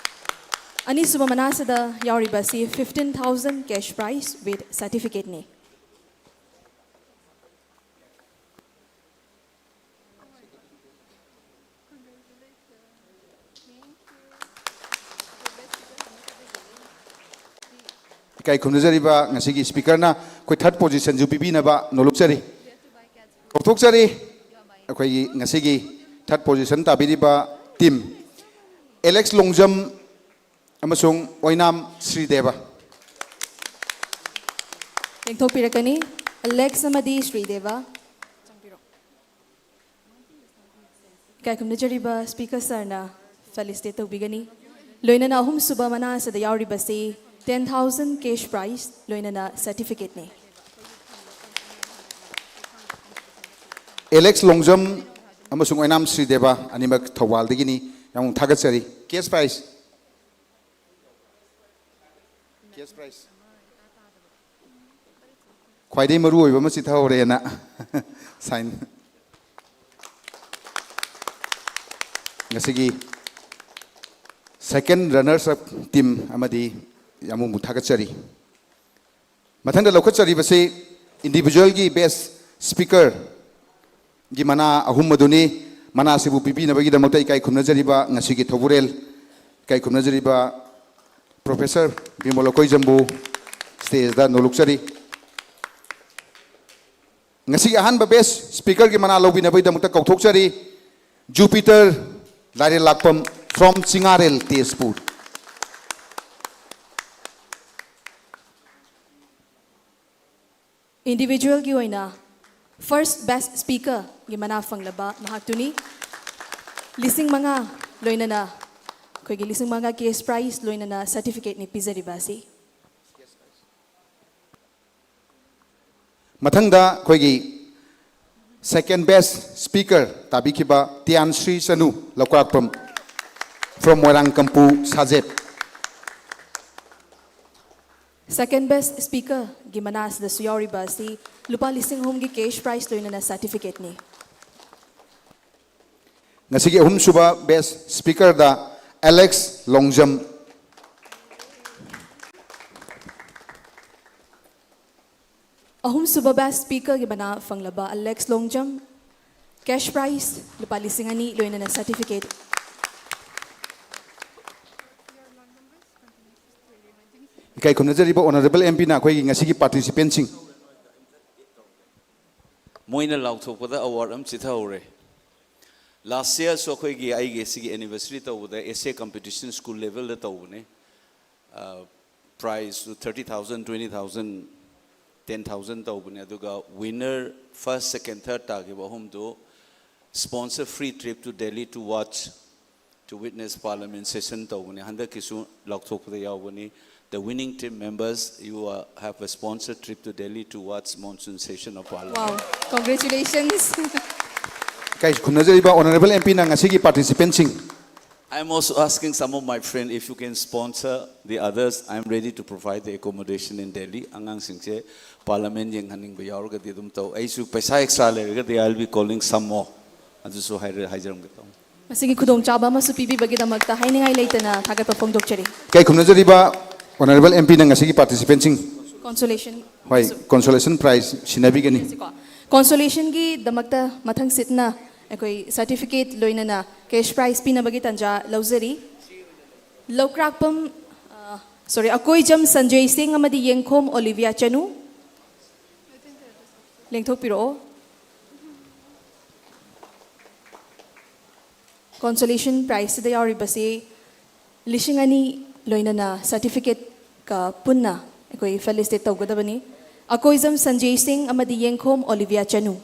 ꯑꯅꯤꯁꯨꯕ ꯃꯅꯥꯁꯤꯗ ꯌꯥꯎꯔꯤꯕ ꯑꯁꯤ fifteen thousand cash prize with certificateꯅꯤ꯫ ꯏꯀꯥꯏ ꯈꯨꯝꯅꯖꯔꯤꯕ ꯉꯁꯤꯒꯤ speakerꯅ ꯑꯩꯈꯣꯏ third positionꯁꯨ ꯄꯤꯕꯤꯅꯕ ꯅꯣꯂꯨꯛꯆꯔꯤ꯫ ꯀꯧꯊꯣꯛꯆꯔꯤ ꯑꯩꯈꯣꯏꯒꯤ ꯉꯁꯤꯒꯤ third position ꯇꯥꯕꯤꯔꯤꯕ team, Alex Longjam ꯑꯃꯁꯨꯡ ꯑꯣꯏꯅꯥꯝ ꯁ꯭ꯔꯤꯗꯦꯕ꯫ ꯂꯦꯡꯊꯣꯛꯄꯤꯔꯛꯀꯅꯤ꯫ ꯑꯦꯂꯦꯛꯁ ꯑꯃꯗꯤ ꯁ꯭ꯔꯤꯗꯦꯕ꯫ ꯏꯀꯥꯏ ꯈꯨꯝꯅꯖꯔꯤꯕ speaker sirꯅ felicitate ꯇꯧꯕꯤꯒꯅꯤ꯫ ꯂꯣꯏꯅꯅ ꯑꯍꯨꯝꯁꯨꯕ ꯃꯅꯥ ꯑꯁꯤꯗ ꯌꯥꯎꯔꯤꯕꯁꯤ ten thousand cash prize ꯂꯣꯏꯅꯅ certificateꯅꯤ꯫ ꯑꯦꯂꯦꯛꯁ ꯂꯣꯡꯖꯝ ꯑꯃꯁꯨꯡ ꯑꯣꯏꯅꯥꯝ ꯁ꯭ꯔꯤꯗꯦꯕ ꯑꯅꯤꯃꯛ ꯊꯧꯕꯥꯜꯗꯒꯤꯅꯤ꯫ ꯌꯥꯝ ꯊꯥꯒꯠꯆꯔꯤ꯫ Cash prize꯫ Cash prize꯫ ꯈ꯭ꯋꯥꯏꯗꯒꯤ ꯃꯔꯨ ꯑꯣꯏꯕ ꯑꯃ ꯆꯤꯊꯍꯧꯔꯦꯅ꯫ Sign꯫ ꯉꯁꯤꯒꯤ second runners up team ꯑꯃꯗꯤ ꯌꯥꯝ ꯑꯃꯨꯛ ꯊꯥꯒꯠꯆꯔꯤ꯫ ꯃꯊꯪꯗ ꯂꯧꯈꯠꯆꯔꯤꯕꯁꯤ individualꯒꯤ best speakerꯒꯤ ꯃꯅꯥ ꯑꯍꯨꯝ ꯑꯗꯨꯅꯤ꯫ ꯃꯅꯥꯁꯤꯕꯨ ꯄꯤꯕꯤꯅꯕꯒꯤꯗꯃꯛꯇ ꯏꯀꯥꯏ ꯈꯨꯝꯅꯖꯔꯤꯕ ꯉꯁꯤꯒꯤ ꯊꯧꯕꯨꯔꯦꯜ, ꯏꯀꯥꯏ ꯈꯨꯝꯅꯖꯔꯤꯕ Professor ꯕꯤꯃꯣꯜ ꯂꯀꯣꯏꯖꯝꯕꯨ stageꯇ ꯅꯣꯂꯨꯛꯆꯔꯤ꯫ ꯉꯁꯤꯒꯤ ꯑꯍꯥꯟꯕ best speakerꯒꯤ ꯃꯅꯥ ꯂꯧꯕꯤꯅꯕꯒꯤꯗꯃꯛꯇ ꯀꯧꯊꯣꯛꯆꯔꯤ Jupiter ꯂꯥꯏꯔꯦꯜ ꯂꯥꯛꯄꯝ from ꯆꯤꯉꯥꯔꯦꯜ, ꯇꯦꯖꯄꯨꯔ꯫ Individualꯒꯤ ꯑꯣꯏꯅ first best speakerꯒꯤ ꯃꯅꯥ ꯐꯪꯂꯕ ꯃꯍꯥꯛꯇꯨꯅꯤ꯫ ꯂꯤꯁꯤꯡ ꯃꯉꯥ ꯂꯣꯏꯅꯅ, ꯑꯩꯈꯣꯏꯒꯤ ꯂꯤꯁꯤꯡ ꯃꯉꯥ cash prize ꯂꯣꯏꯅꯅ certificateꯅꯤ ꯄꯤꯖꯔꯤꯕ ꯑꯁꯤ꯫ ꯃꯊꯪꯗ ꯑꯩꯈꯣꯏꯒꯤ second best speaker ꯇꯥꯕꯤꯈꯤꯕ ꯇꯤꯌꯥꯟ Shri Chanu, ꯂꯧꯀ꯭ꯔꯥꯛꯄꯝ from Moirang Kampu ꯁꯥꯖꯦꯠ꯫ Second best speakerꯒꯤ ꯃꯅꯥ ꯑꯁꯤꯗꯁꯨ ꯌꯥꯎꯔꯤꯕ ꯑꯁꯤ ꯂꯨꯄꯥ ꯂꯤꯁꯤꯡ ꯑꯍꯨꯝꯒꯤ cash prize ꯂꯣꯏꯅꯅ certificateꯅꯤ꯫ ꯉꯁꯤꯒꯤ ꯑꯍꯨꯝꯁꯨꯕ best speakerꯗ Alex ꯂꯣꯡꯖꯝ꯫ ꯑꯍꯨꯝꯁꯨꯕ best speakerꯒꯤ ꯃꯅꯥ ꯐꯪꯂꯕ ꯑꯂꯦꯛꯁ ꯂꯣꯡꯖꯝ, cash prize ꯂꯨꯄꯥ ꯂꯤꯁꯤꯡ ꯑꯅꯤ ꯂꯣꯏꯅꯅ certificate꯫ ꯏꯀꯥꯏ ꯈꯨꯝꯅꯖꯔꯤꯕ honourable MPꯅ ꯑꯩꯈꯣꯏꯒꯤ ꯉꯁꯤꯒꯤ participantꯁꯤꯡ꯫ ꯃꯣꯏꯅ ꯂꯥꯎꯊꯣꯛꯄꯗ award ꯑꯃ ꯆꯤꯊꯍꯧꯔꯦ꯫ Last yearꯁꯨ ꯑꯩꯈꯣꯏꯒꯤ ꯑꯩꯒꯤ ꯁꯤꯒꯤ anniversary ꯇꯧꯕꯗ essay competition school levelꯗ ꯇꯧꯕꯅꯦ꯫ Prizeꯁꯨ thirty thousand, twenty thousand, ten thousand ꯇꯧꯕꯅꯦ꯫ ꯑꯗꯨꯒ winner first, second, third ꯇꯥꯈꯤꯕ ꯑꯍꯨꯝꯗꯨ sponsor free trip to Delhi to watch, to witness parliament session ꯇꯧꯕꯅꯦ꯫ ꯍꯟꯗꯛꯀꯤꯁꯨ ꯂꯥꯎꯊꯣꯛꯄꯗ ꯌꯥꯎꯒꯅꯤ꯫ The winning team members, you are, have a sponsored trip to Delhi to watch monsoon session of parliament. Wow, congratulations. ꯏꯀꯥꯏ ꯈꯨꯝꯅꯖꯔꯤꯕ honourable MPꯅ ꯉꯁꯤꯒꯤ participantꯁꯤꯡ꯫ I am also asking some of my friends if you can sponsor the others. I am ready to provide the accommodation in Delhi. ꯑꯉꯥꯡꯁꯤꯡꯁꯦ parliament ꯌꯦꯡꯍꯟꯅꯤꯡꯕ ꯌꯥꯎꯔꯒꯗꯤ ꯑꯗꯨꯝ ꯇꯧ꯫ ꯑꯩꯁꯨ ꯄꯩꯁꯥ extra ꯂꯩꯔꯒꯗꯤ I will be calling some more. ꯑꯗꯨꯁꯨ ꯍꯥꯏꯔ-, ꯍꯥꯏꯖꯔꯝꯒꯦ ꯇꯧꯕꯅꯤ꯫ ꯃꯁꯤꯒꯤ ꯈꯨꯗꯣꯡꯆꯥꯕ ꯑꯃꯁꯨ ꯄꯤꯕꯤꯕꯒꯤꯗꯃꯛꯇ ꯍꯥꯏꯅꯤꯡꯉꯥꯏ ꯂꯩꯇꯅ ꯊꯥꯒꯠꯄ ꯐꯣꯡꯗꯣꯛꯆꯔꯤ꯫ ꯏꯀꯥꯏ ꯈꯨꯝꯅꯖꯔꯤꯕ Honourable M P ꯅ ꯉꯁꯤꯒꯤ participant ꯁꯤꯡ꯫ Consolation ꯍꯣꯏ, consolation prize ꯁꯤꯟꯅꯕꯤꯒꯅꯤ꯫ ꯀꯣ, consolation ꯒꯤꯗꯃꯛꯇ ꯃꯊꯪ ꯁꯤꯠꯅ ꯑꯩꯈꯣꯏ certificate ꯂꯣꯏꯅꯅ cash prize ꯄꯤꯅꯕꯒꯤ ꯇꯥꯟꯖꯥ ꯂꯧꯖꯔꯤ꯫ ꯂꯧꯀ꯭ꯔꯥꯛꯄꯝ, ꯑ, sorry, ꯑꯀꯣꯏꯖꯝ ꯁꯟꯖꯦ ꯁꯤꯡ ꯑꯃꯗꯤ ꯌꯦꯡꯈꯣꯝ ꯑꯣꯂꯤꯚꯤꯌꯥ ꯆꯅꯨ꯫ ꯂꯦꯡꯊꯣꯛꯄꯤꯔꯛꯑꯣ꯫ Consolation prize ꯁꯤꯗ ꯌꯥꯎꯔꯤꯕꯁꯤ ꯂꯤꯁꯤꯡ ꯑꯅꯤ ꯂꯣꯏꯅꯅ certificate ꯀ ꯄꯨꯟꯅ ꯑꯩꯈꯣꯏ felicitate ꯇꯧꯒꯗꯕꯅꯤ꯫ ꯑꯀꯣꯏꯖꯝ ꯁꯟꯖꯦ ꯁꯤꯡ ꯑꯃꯗꯤ ꯌꯦꯡꯈꯣꯝ ꯑꯣꯂꯤꯚꯤꯌꯥ ꯆꯅꯨ꯫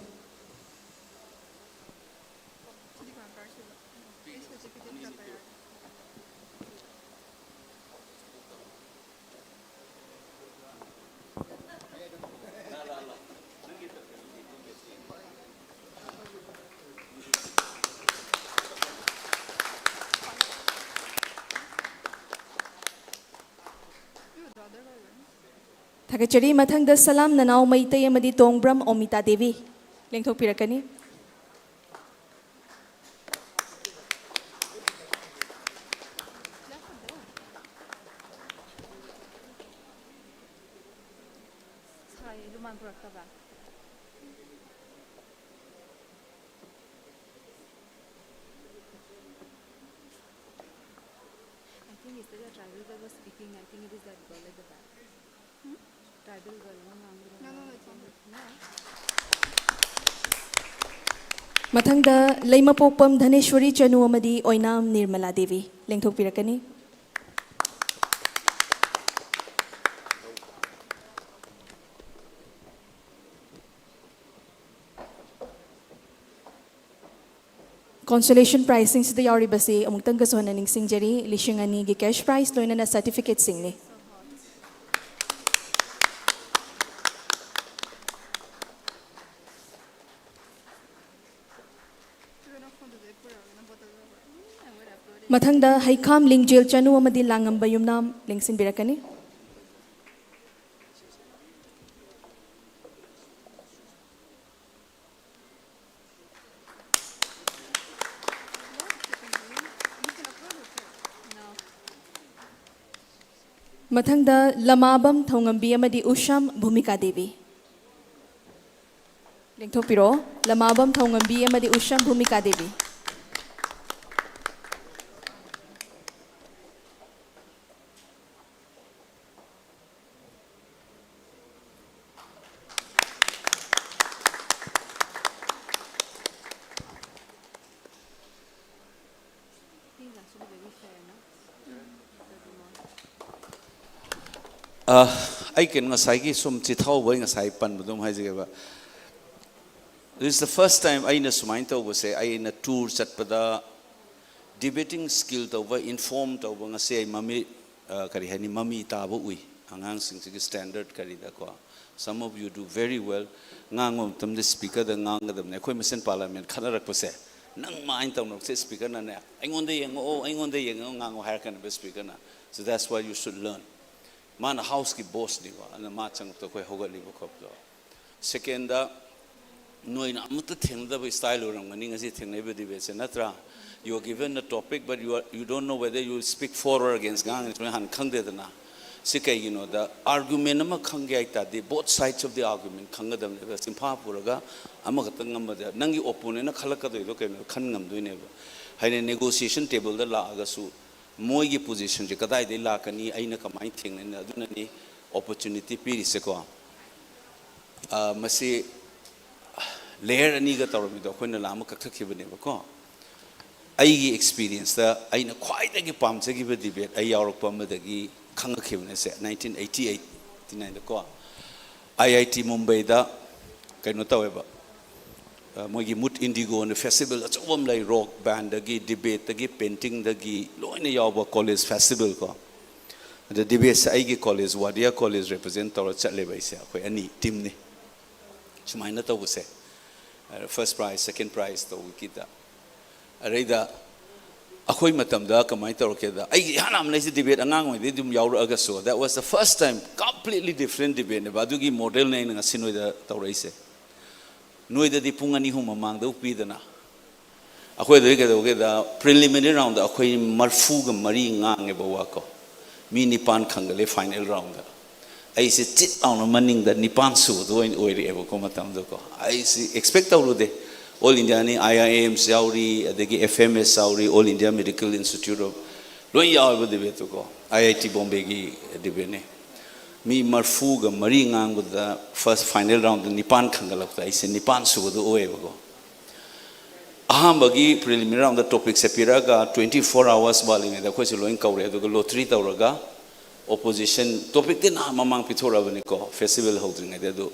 ꯊꯥꯒꯠꯆꯔꯤ꯫ ꯃꯊꯪꯗ ꯁꯂꯥꯝ ꯅꯅꯥꯎ ꯃꯩꯇꯩ ꯑꯃꯗꯤ ꯇꯣꯡꯕ꯭ꯔꯝ ꯑꯣꯃꯤꯇꯥ ꯗꯦꯕꯤ ꯂꯦꯡꯊꯣꯛꯄꯤꯔꯛꯀꯅꯤ꯫ ꯁꯥꯏ, ꯔꯨꯃꯥꯜ ꯄꯨꯔꯛꯇꯕ? I think yesterday a tribal girl was speaking. I think it is that girl at the back. Tribal girl, no, no, no, no. ꯃꯊꯪꯗ ꯂꯩꯃꯄꯣꯛꯄꯝ ꯙꯅꯦꯁ꯭ꯋꯔꯤ ꯆꯅꯨ ꯑꯃꯗꯤ ꯑꯣꯏꯅꯥꯝ ꯅꯤꯔꯃꯂꯥ ꯗꯦꯕꯤ ꯂꯦꯡꯊꯣꯛꯄꯤꯔꯛꯀꯅꯤ꯫ Consolation prize ꯁꯤꯡꯁꯤꯗ ꯌꯥꯎꯔꯤꯕꯁꯤ ꯑꯃꯨꯛꯇꯪꯒꯁꯨ ꯍꯟꯅ ꯅꯤꯡꯁꯤꯡꯖꯔꯤ, ꯂꯤꯁꯤꯡ ꯑꯅꯤꯒꯤ cash prize ꯂꯣꯏꯅꯅ certificate ꯁꯤꯡꯅꯤ꯫ ꯃꯊꯪꯗ ꯍꯩꯈꯥꯝ ꯂꯤꯡꯖꯦꯜ ꯆꯅꯨ ꯑꯃꯗꯤ ꯂꯥꯡꯉꯝꯕ ꯌꯨꯝꯅꯥꯝ ꯂꯦꯡꯁꯤꯟꯕꯤꯔꯛꯀꯅꯤ꯫ ꯃꯊꯪꯗ ꯂꯃꯥꯕꯝ ꯊꯧꯉꯝꯕꯤ ꯑꯃꯗꯤ ꯎꯁꯥꯝ ꯚꯨꯃꯤꯀꯥ ꯗꯦꯕꯤ꯫ ꯂꯦꯡꯊꯣꯛꯄꯤꯔꯛꯑꯣ꯫ ꯂꯃꯥꯕꯝ ꯊꯧꯉꯝꯕꯤ ꯑꯃꯗꯤ ꯎꯁꯥꯝ ꯚꯨꯃꯤꯀꯥ ꯗꯦꯕꯤ꯫ ꯑ, ꯑꯩ ꯀꯩꯅꯣ ꯉꯁꯥꯏꯒꯤ ꯁꯨꯝ ꯆꯤꯊꯍꯧꯕ, ꯑꯩ ꯉꯁꯥꯏ ꯄꯟꯕꯗꯣ ꯑꯗꯨꯝ ꯍꯥꯏꯖꯒꯦꯕ꯫ This is the first time ꯑꯩꯅ ꯁꯨꯃꯥꯏꯅ ꯇꯧꯕꯁꯦ, ꯑꯩꯅ tour ꯆꯠꯄꯗ debating skill ꯇꯧꯕ, inform ꯇꯧꯕ, ꯉꯁꯤ ꯑꯩ ꯃꯃꯤ, ꯑ, ꯀꯔꯤ ꯍꯥꯏꯅꯤ, ꯃꯃꯤ ꯇꯥꯕ ꯎꯏ ꯑꯉꯥꯡꯁꯤꯡꯁꯤꯒꯤ standard ꯀꯔꯤꯗꯀꯣ꯫ Some of you do very well. ꯉꯥꯡꯕ ꯃꯇꯝꯗ speakerꯗ ꯉꯥꯡꯒꯗꯕꯅꯦ꯫ ꯑꯩꯈꯣꯏ ꯃꯁꯦꯟ parliament ꯈꯠꯅꯔꯛꯄꯁꯦ, ꯅꯪ ꯃꯥꯏꯅ ꯇꯧꯅꯕꯁꯦ speakerꯅꯅꯦ, "ꯑꯩꯉꯣꯟꯗ ꯌꯦꯡꯉꯛꯑꯣ, ꯑꯩꯉꯣꯟꯗ ꯌꯦꯡꯉꯛꯑꯣ, ꯉꯥꯡꯉꯣ" ꯍꯥꯏꯔꯛꯀꯅꯦꯕ speakerꯅ꯫ So that's why you should learn. ꯃꯥꯅ houseꯀꯤ bossꯅꯤꯀꯣ, ꯑꯗꯨꯅ ꯃꯥ ꯆꯪꯉꯛꯇ ꯑꯩꯈꯣꯏ ꯍꯧꯒꯠꯂꯤꯕ ꯈꯣꯠꯄꯗꯣ꯫ Secondꯗ, ꯅꯣꯏꯅ ꯑꯃꯠꯇ ꯊꯦꯡꯅꯗꯕ style ꯑꯣꯏꯔꯝꯒꯅꯤ ꯉꯁꯤ ꯊꯦꯡꯅꯔꯤꯕ debateꯁꯦ, ꯅꯠꯇ꯭ꯔꯥ? You are given a topic, but you are, you don't know whether you will speak for or against. ꯉꯥꯡꯉꯤꯁꯦ ꯍꯥꯟꯅ ꯈꯪꯗꯦꯗꯅ꯫ ꯁꯤ ꯀꯩꯒꯤꯅꯣꯗ, argument ꯑꯃ ꯈꯪꯒꯦ ꯍꯥꯏ ꯇꯥꯔꯗꯤ, both sides of the argument ꯈꯪꯒꯗꯕꯅꯦꯕ꯫ ꯆꯤꯟꯐꯥ ꯄꯨꯔꯒ ꯑꯃꯈꯛꯇ ꯉꯝꯕꯗ, ꯅꯪꯒꯤ opponentꯅ ꯈꯜꯂꯛꯀꯗꯣꯏꯗꯣ ꯀꯩꯅꯣ ꯈꯟ ꯉꯝꯗꯣꯏꯅꯦꯕ꯫ ꯍꯥꯏꯅ negotiation tableꯗ ꯂꯥꯛꯑꯒꯁꯨ, ꯃꯣꯏꯒꯤ positionꯁꯦ ꯀꯗꯥꯏꯗꯒꯤ ꯂꯥꯛꯀꯅꯤ, ꯑꯩꯅ ꯀꯃꯥꯏꯅ ꯊꯦꯡꯅꯅꯤ, ꯑꯗꯨꯅꯅꯤ opportunity ꯄꯤꯔꯤꯁꯦꯀꯣ꯫ ꯑ, ꯃꯁꯤ layer ꯑꯅꯤꯒ ꯇꯧꯔꯝꯃꯤꯗꯣ ꯑꯩꯈꯣꯏꯅ ꯂꯥ ꯑꯃ ꯀꯛꯊꯠꯈꯤꯕꯅꯦꯕꯀꯣ꯫ ꯑꯩꯒꯤ experienceꯇ ꯑꯩꯅ ꯈ꯭ꯋꯥꯏꯗꯒꯤ ꯄꯥꯝꯖꯈꯤꯕ debate ꯑꯩ ꯌꯥꯎꯔꯛꯄ ꯑꯃꯗꯒꯤ ꯈꯪꯉꯛꯈꯤꯕꯅꯦ ꯁꯦ, nineteen eighty eight, eighty nineꯗꯀꯣ, IIT Mumbaiꯗ ꯀꯩꯅꯣ ꯇꯧꯋꯦꯕ, ꯑ, ꯃꯣꯏꯒꯤ Mood Indigo ꯑꯅ festival ꯑꯆꯧꯕ ꯑꯃ ꯂꯩ, rock bandꯗꯒꯤ, debateꯗꯒꯤ, paintingꯗꯒꯤ ꯂꯣꯏꯅ ꯌꯥꯎꯕ college festival ꯀꯣ꯫ ꯑꯗ debateꯁꯦ ꯑꯩꯒꯤ college, Wadia College represent ꯇꯧꯔ ꯆꯠꯂꯦꯕ ꯑꯩꯁꯦ, ꯑꯩꯈꯣꯏ ꯑꯅꯤ teamꯅꯤ꯫ ꯁꯨꯃꯥꯏꯅ ꯇꯧꯕꯁꯦ, first prize, second prize ꯇꯧꯕꯒꯤꯗ꯫ ꯑꯗꯩꯗ ꯑꯩꯈꯣꯏ ꯃꯇꯝꯗ ꯀꯃꯥꯏꯅ ꯇꯧꯔꯛꯀꯦꯗ, ꯑꯩꯒꯤ ꯏꯍꯥꯟ ꯍꯥꯟꯕ ꯑꯩꯁꯦ debate ꯑꯉꯥꯡ ꯑꯣꯏꯉꯩꯗꯩ ꯑꯗꯨꯝ ꯌꯥꯎꯔꯛꯑꯒꯁꯨ, that was the first time, completely different debateꯅꯦꯕ꯫ ꯑꯗꯨꯒꯤ modelꯅꯦ ꯑꯩꯅ ꯉꯁꯤ ꯅꯣꯏꯗ ꯇꯧꯔꯛꯏꯁꯦ꯫ ꯅꯣꯏꯗꯗꯤ ꯄꯨꯡ ꯑꯅꯤ ꯑꯍꯨꯝ ꯃꯃꯥꯡꯗ ꯎꯞꯄꯤꯗꯅ, ꯑꯩꯈꯣꯏꯗꯗꯤ ꯀꯩꯗꯧꯒꯦꯗ, preliminary roundꯗ ꯑꯩꯈꯣꯏ ꯃꯔꯤꯐꯨꯒ ꯃꯔꯤ ꯉꯥꯡꯉꯦꯕ ꯋꯥ ꯀꯣ꯫ ꯃꯤ ꯅꯤꯄꯥꯟ ꯈꯟꯒꯠꯂꯦ ꯐꯥꯏꯅꯦꯜ ꯔꯥꯎꯟꯗ꯫ ꯑꯩꯁꯦ ꯆꯤꯠ ꯂꯥꯎꯅ ꯃꯅꯤꯡꯗ ꯅꯤꯄꯥꯟ ꯁꯨꯕꯗꯣ ꯑꯣꯏꯅ ꯑꯣꯏꯔꯛꯑꯦꯕꯀꯣ꯫ ꯃꯇꯝꯗꯨꯀꯣ ꯑꯩꯁꯦ ꯑꯦꯛꯁꯄꯦꯛ ꯇꯧꯔꯨꯗꯦ꯫ ꯑꯣꯜ ꯏꯟꯗꯤꯌꯥꯅꯤ, ꯑꯥꯏ ꯑꯥꯏ ꯑꯦꯝꯁ ꯌꯥꯎꯔꯤ, ꯑꯗꯒꯤ ꯑꯦꯐ ꯑꯦꯝ ꯑꯦꯁ ꯌꯥꯎꯔꯤ, all India medical institute of, ꯂꯣꯏ ꯌꯥꯎꯋꯦꯕ ꯗꯤꯕꯦꯠꯇꯨꯀꯣ꯫ ꯑꯥꯏ ꯑꯥꯏ ꯇꯤ ꯕꯣꯝꯕꯦꯒꯤ ꯗꯤꯕꯦꯠꯅꯤ꯫ ꯃꯤ ꯃꯔꯐꯨꯒ ꯃꯔꯤ ꯉꯥꯡꯕꯗ ꯐꯥꯔꯁ ꯐꯥꯏꯅꯦꯜ ꯔꯥꯎꯟꯗ ꯅꯤꯄꯥꯟ ꯈꯟꯒꯠꯂꯛꯄꯗ ꯑꯩꯁꯦ ꯅꯤꯄꯥꯟ ꯁꯨꯕꯗꯣ ꯑꯣꯏꯌꯦꯕꯀꯣ꯫ ꯑꯍꯥꯟꯕꯒꯤ ꯄ꯭ꯔꯤꯂꯤꯃꯤꯅꯔꯤ ꯔꯥꯎꯟꯗ ꯇꯣꯄꯤꯛꯁꯦ ꯄꯤꯔꯛꯑꯒ ꯇ꯭ꯋꯦꯟꯇꯤ ꯐꯣꯔ ꯑꯥꯋꯔꯁ ꯋꯥꯠꯂꯤꯉꯩꯗ ꯑꯩꯈꯣꯏꯁꯦ ꯂꯣꯏ ꯀꯧꯔꯦ꯫ ꯑꯗꯨꯒ ꯂꯣꯇ꯭ꯔꯤ ꯇꯧꯔꯒ ꯑꯣꯄꯣꯖꯤꯁꯟ, ꯇꯣꯄꯤꯛꯇꯤ ꯅꯍꯥꯟ ꯃꯃꯥꯡ ꯄꯤꯊꯣꯔꯛꯑꯕꯅꯤꯀꯣ ꯐꯦꯁꯇꯤꯚꯦꯜ ꯍꯧꯗ꯭ꯔꯤꯉꯩꯗ꯫ ꯑꯗꯨ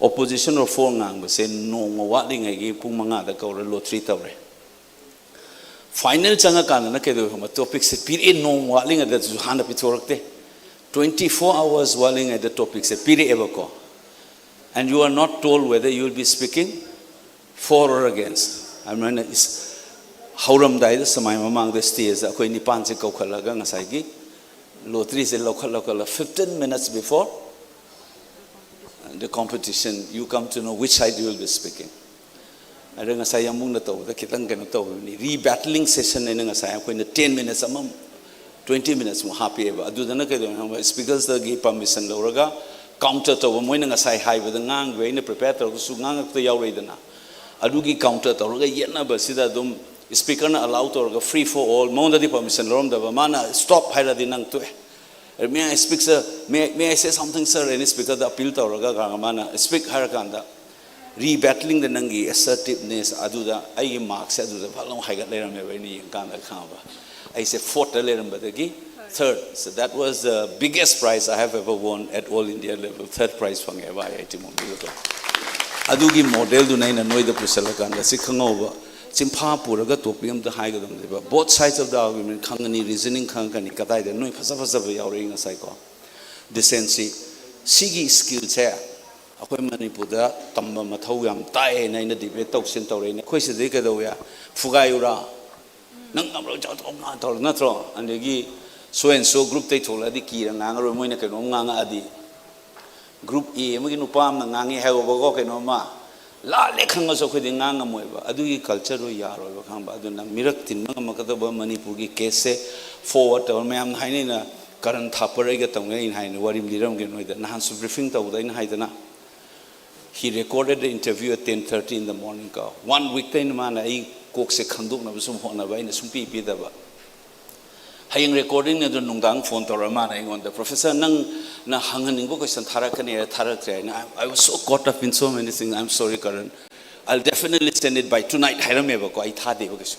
ꯑꯣꯄꯣꯖꯤꯁꯟ ꯑꯣꯐ ꯐꯣꯔ ꯉꯥꯡꯕꯁꯦ ꯅꯣꯡꯃ ꯋꯥꯠꯂꯤꯉꯩꯒꯤ ꯄꯨꯡ ꯃꯉꯥꯗ ꯀꯧꯔ ꯂꯣꯇ꯭ꯔꯤ ꯇꯧꯔꯦ꯫ ꯐꯥꯏꯅꯦꯜ ꯆꯪꯉꯀꯥꯟꯗꯅ ꯀꯩꯗꯧꯋꯤ ꯈꯪꯕ? ꯇꯣꯄꯤꯛꯁꯦ ꯄꯤꯔꯛꯑꯦ, ꯅꯣꯡꯃ ꯋꯥꯠꯂꯤꯉꯩꯗꯁꯨ ꯍꯥꯟꯅ ꯄꯤꯊꯣꯔꯛꯇꯦ꯫ ꯇ꯭ꯋꯦꯟꯇꯤ ꯐꯣꯔ ꯑꯥꯋꯔꯁ ꯋꯥꯠꯂꯤꯉꯩꯗ ꯇꯣꯄꯤꯛꯁꯦ ꯄꯤꯔꯛꯑꯦꯕꯀꯣ꯫ And you are not told whether you will be speaking for or against. ꯑꯗꯨꯃꯥꯏꯅ ꯏꯁ-, ꯍꯧꯔꯝꯗꯥꯏꯗ ꯁꯨꯃꯥꯏ ꯃꯃꯥꯡꯗ ꯁ꯭ꯇꯦꯖꯇ ꯑꯩꯈꯣꯏ ꯅꯤꯄꯥꯟꯁꯦ ꯀꯧꯈꯠꯂꯒ ꯉꯁꯥꯏꯒꯤ ꯂꯣꯇ꯭ꯔꯤꯁꯦ ꯂꯧꯈꯠ ꯂꯧꯈꯠꯂ fifteen minutes before the competition, you come to know which side you will be speaking. ꯑꯗ ꯉꯁꯥꯏ ꯌꯥꯝꯕꯨꯡꯅ ꯇꯧꯕꯗ ꯈꯤꯇꯪ ꯀꯩꯅꯣ ꯇꯧꯕꯅꯤ, ꯔꯤꯕꯦꯇꯂꯤꯡ ꯁꯦꯁꯟ ꯍꯥꯏꯅ ꯉꯁꯥꯏ ꯑꯩꯈꯣꯏꯅ ten minutes ꯑꯃ, twenty minutes ꯃꯨꯛ ꯍꯥꯞꯄꯤꯑꯦꯕ꯫ ꯑꯗꯨꯗꯅ ꯀꯩꯗꯧꯅꯤ ꯈꯪꯕ? ꯁ꯭ꯄꯤꯀꯔꯁꯇꯒꯤ ꯄꯔꯃꯤꯁꯟ ꯂꯧꯔꯒ ꯀꯥꯎꯟꯇꯔ ꯇꯧꯕ, ꯃꯣꯏꯅ ꯉꯁꯥꯏ ꯍꯥꯏꯕꯗ ꯉꯥꯡꯈ꯭ꯔꯦ, ꯑꯩꯅ ꯄ꯭ꯔꯤꯄꯦꯌꯔ ꯇꯧꯔꯒꯁꯨ ꯉꯥꯡꯉꯛꯇ ꯌꯥꯎꯔꯛꯏꯗꯅ꯫ ꯑꯗꯨꯒꯤ ꯀꯥꯎꯟꯇꯔ ꯇꯧꯔꯒ ꯌꯦꯠꯅꯕꯁꯤꯗ ꯑꯗꯨꯝ ꯁ꯭ꯄꯤꯀꯔꯅ ꯑꯂꯥꯎ ꯇꯧꯔꯒ free for all, ꯃꯉꯣꯟꯗꯗꯤ ꯄꯔꯃꯤꯁꯟ ꯂꯧꯔꯝꯗꯕ, ꯃꯥꯅ stop ꯍꯥꯏꯔꯗꯤ ꯅꯪ ꯇꯣꯛꯑꯦ꯫ May I speak, sir? May, may I say something, sir? ꯍꯥꯏꯅ ꯁ꯭ꯄꯤꯀꯔꯗ ꯑꯄꯤꯜ ꯇꯧꯔꯒ ꯃꯥꯅ speak ꯍꯥꯏꯔꯀꯥꯟꯗ ꯔꯤꯕꯦꯇꯂꯤꯡꯗ ꯅꯪꯒꯤ ꯑꯦꯁꯔꯇꯤꯚꯅꯦꯁ ꯑꯗꯨꯗ ꯑꯩꯒꯤ ꯃꯥꯔꯛꯁꯦ ꯑꯗꯨꯗ ꯐꯠ ꯂꯥꯎ ꯍꯥꯏꯒꯠ ꯂꯩꯔꯝꯃꯦꯕ꯫ ꯑꯩꯅ ꯌꯦꯡꯀꯥꯟꯗ ꯈꯪꯉꯕ, ꯑꯩꯁꯦ ꯐꯣꯔꯠꯇ ꯂꯩꯔꯝꯕꯗꯒꯤ third. So that was the biggest prize I have ever won at all India level. ꯊꯔꯠ ꯄ꯭ꯔꯥꯏꯖ ꯐꯪꯉꯦꯕ ꯑꯥꯏ ꯑꯥꯏ ꯇꯤ ꯕꯣꯝꯕꯦꯗꯨꯗ꯫ ꯑꯗꯨꯒꯤ ꯃꯣꯗꯦꯜꯗꯨꯅ ꯑꯩꯅ ꯅꯣꯏꯗ ꯄꯨꯁꯜꯂꯀꯥꯟꯗ ꯁꯤ ꯈꯪꯍꯧꯕ, ꯆꯤꯟꯐꯥ ꯄꯨꯔꯒ ꯇꯣꯄꯤꯛ ꯑꯝꯇ ꯍꯥꯏꯒꯗꯕꯅꯦꯕ꯫ Both sides of the argument ꯈꯪꯒꯅꯤ, ꯔꯤꯖꯅꯤꯡ ꯈꯪꯉꯛꯀꯅꯤ, ꯀꯗꯥꯏꯗ ꯅꯣꯏ ꯐꯖ ꯐꯖꯕ ꯌꯥꯎꯔꯛꯏ ꯉꯁꯥꯏꯀꯣ꯫ ꯗꯤꯁꯦꯟꯁꯤ, ꯁꯤꯒꯤ ꯁ꯭ꯀꯤꯜꯁꯦ ꯑꯩꯈꯣꯏ ꯃꯅꯤꯄꯨꯔꯗ ꯇꯝꯕ ꯃꯊꯧ ꯌꯥꯝ ꯇꯥꯏꯌꯦꯅ ꯑꯩꯅ ꯗꯤꯕꯦꯠ ꯇꯧꯁꯤꯟ ꯇꯧꯔꯛꯏꯅꯦ꯫ ꯑꯩꯈꯣꯏ ꯁꯤꯗꯩ ꯀꯩꯗꯧꯋꯦ? ꯐꯨꯒꯥꯏꯌꯨꯔꯥ? ꯅꯪ ꯉꯝꯔꯣꯏ, ꯆꯠꯊꯣꯛ ꯉꯥ ꯇꯧꯔ ꯅꯠꯇ꯭ꯔꯣ? ꯑꯗꯒꯤ so and so ꯒ꯭ꯔꯨꯞꯇꯩ ꯊꯣꯛꯂꯛꯑꯗꯤ ꯀꯤꯔ ꯉꯥꯡꯉꯔꯣꯏ, ꯃꯣꯏꯅ ꯀꯩꯅꯣꯝ ꯉꯥꯡꯉꯛꯑꯗꯤ꯫ ꯒ꯭ꯔꯨꯞ ꯑꯦ ꯑꯃꯒꯤ ꯅꯨꯄꯥ ꯑꯃꯅ ꯉꯥꯡꯉꯦ ꯍꯥꯏꯌꯣꯕꯀꯣ ꯀꯩꯅꯣꯝꯃ, ꯂꯥꯜꯂꯦ ꯈꯪꯉꯁꯨ ꯑꯩꯈꯣꯏꯗꯤ ꯉꯥꯡ ꯉꯝꯃꯣꯏꯕ꯫ ꯑꯗꯨꯒꯤ ꯀꯜꯆꯔꯗꯣ ꯌꯥꯔꯣꯏꯕ, ꯈꯪꯕ? ꯑꯗꯨꯅ ꯃꯤꯔꯛ ꯇꯤꯟꯕ ꯉꯝꯃꯛꯀꯗꯕ ꯃꯅꯤꯄꯨꯔꯒꯤ ꯀꯦꯁꯁꯦ ꯐꯣꯔꯋꯥꯔꯗ ꯇꯧꯔ, ꯃꯌꯥꯝꯅ ꯍꯥꯏꯅꯩꯅ ꯀꯔꯟ ꯊꯥꯄꯔ ꯑꯩꯒ ꯇꯧꯅꯩ ꯑꯩꯅ ꯍꯥꯏꯅ ꯋꯥꯔꯤ ꯑꯃ ꯂꯤꯔꯝꯒꯦ ꯅꯣꯏꯗ꯫ ꯅꯍꯥꯟꯁꯨ briefing ꯇꯧꯕꯗ ꯑꯩꯅ ꯍꯥꯏꯗꯅ, he recorded the interview at ten thirty in the morning ꯀꯣ꯫ One weekꯇ ꯑꯩꯅ ꯃꯥꯅ ꯑꯩ ꯀꯣꯛꯁꯦ ꯈꯪꯗꯣꯛꯅꯕ ꯁꯨꯝ ꯍꯣꯠꯅꯕ ꯑꯩꯅ ꯁꯨꯝ ꯄꯤ ꯄꯤꯗꯕ꯫ ꯍꯌꯦꯡ recordingꯅꯦ ꯑꯗꯨ ꯅꯨꯡꯗꯥꯡ phone ꯇꯧꯔ ꯃꯥꯅ ꯑꯩꯉꯣꯟꯗ, "Professor, ꯅꯪꯅ ꯍꯪꯍꯟꯅꯤꯡꯕ question ꯊꯥꯔꯛꯀꯅꯤ ꯍꯥꯏꯔ ꯊꯥꯔꯛꯇ꯭ꯔꯦ" ꯍꯥꯏꯅ꯫ I, I was so caught up in so many things. "I'm sorry, Karan. I'll definitely send it by tonight" ꯍꯥꯏꯔꯝꯃꯦꯕꯀꯣ꯫ ꯑꯩ ꯊꯥꯗꯦꯕ ꯀꯩꯁꯨ꯫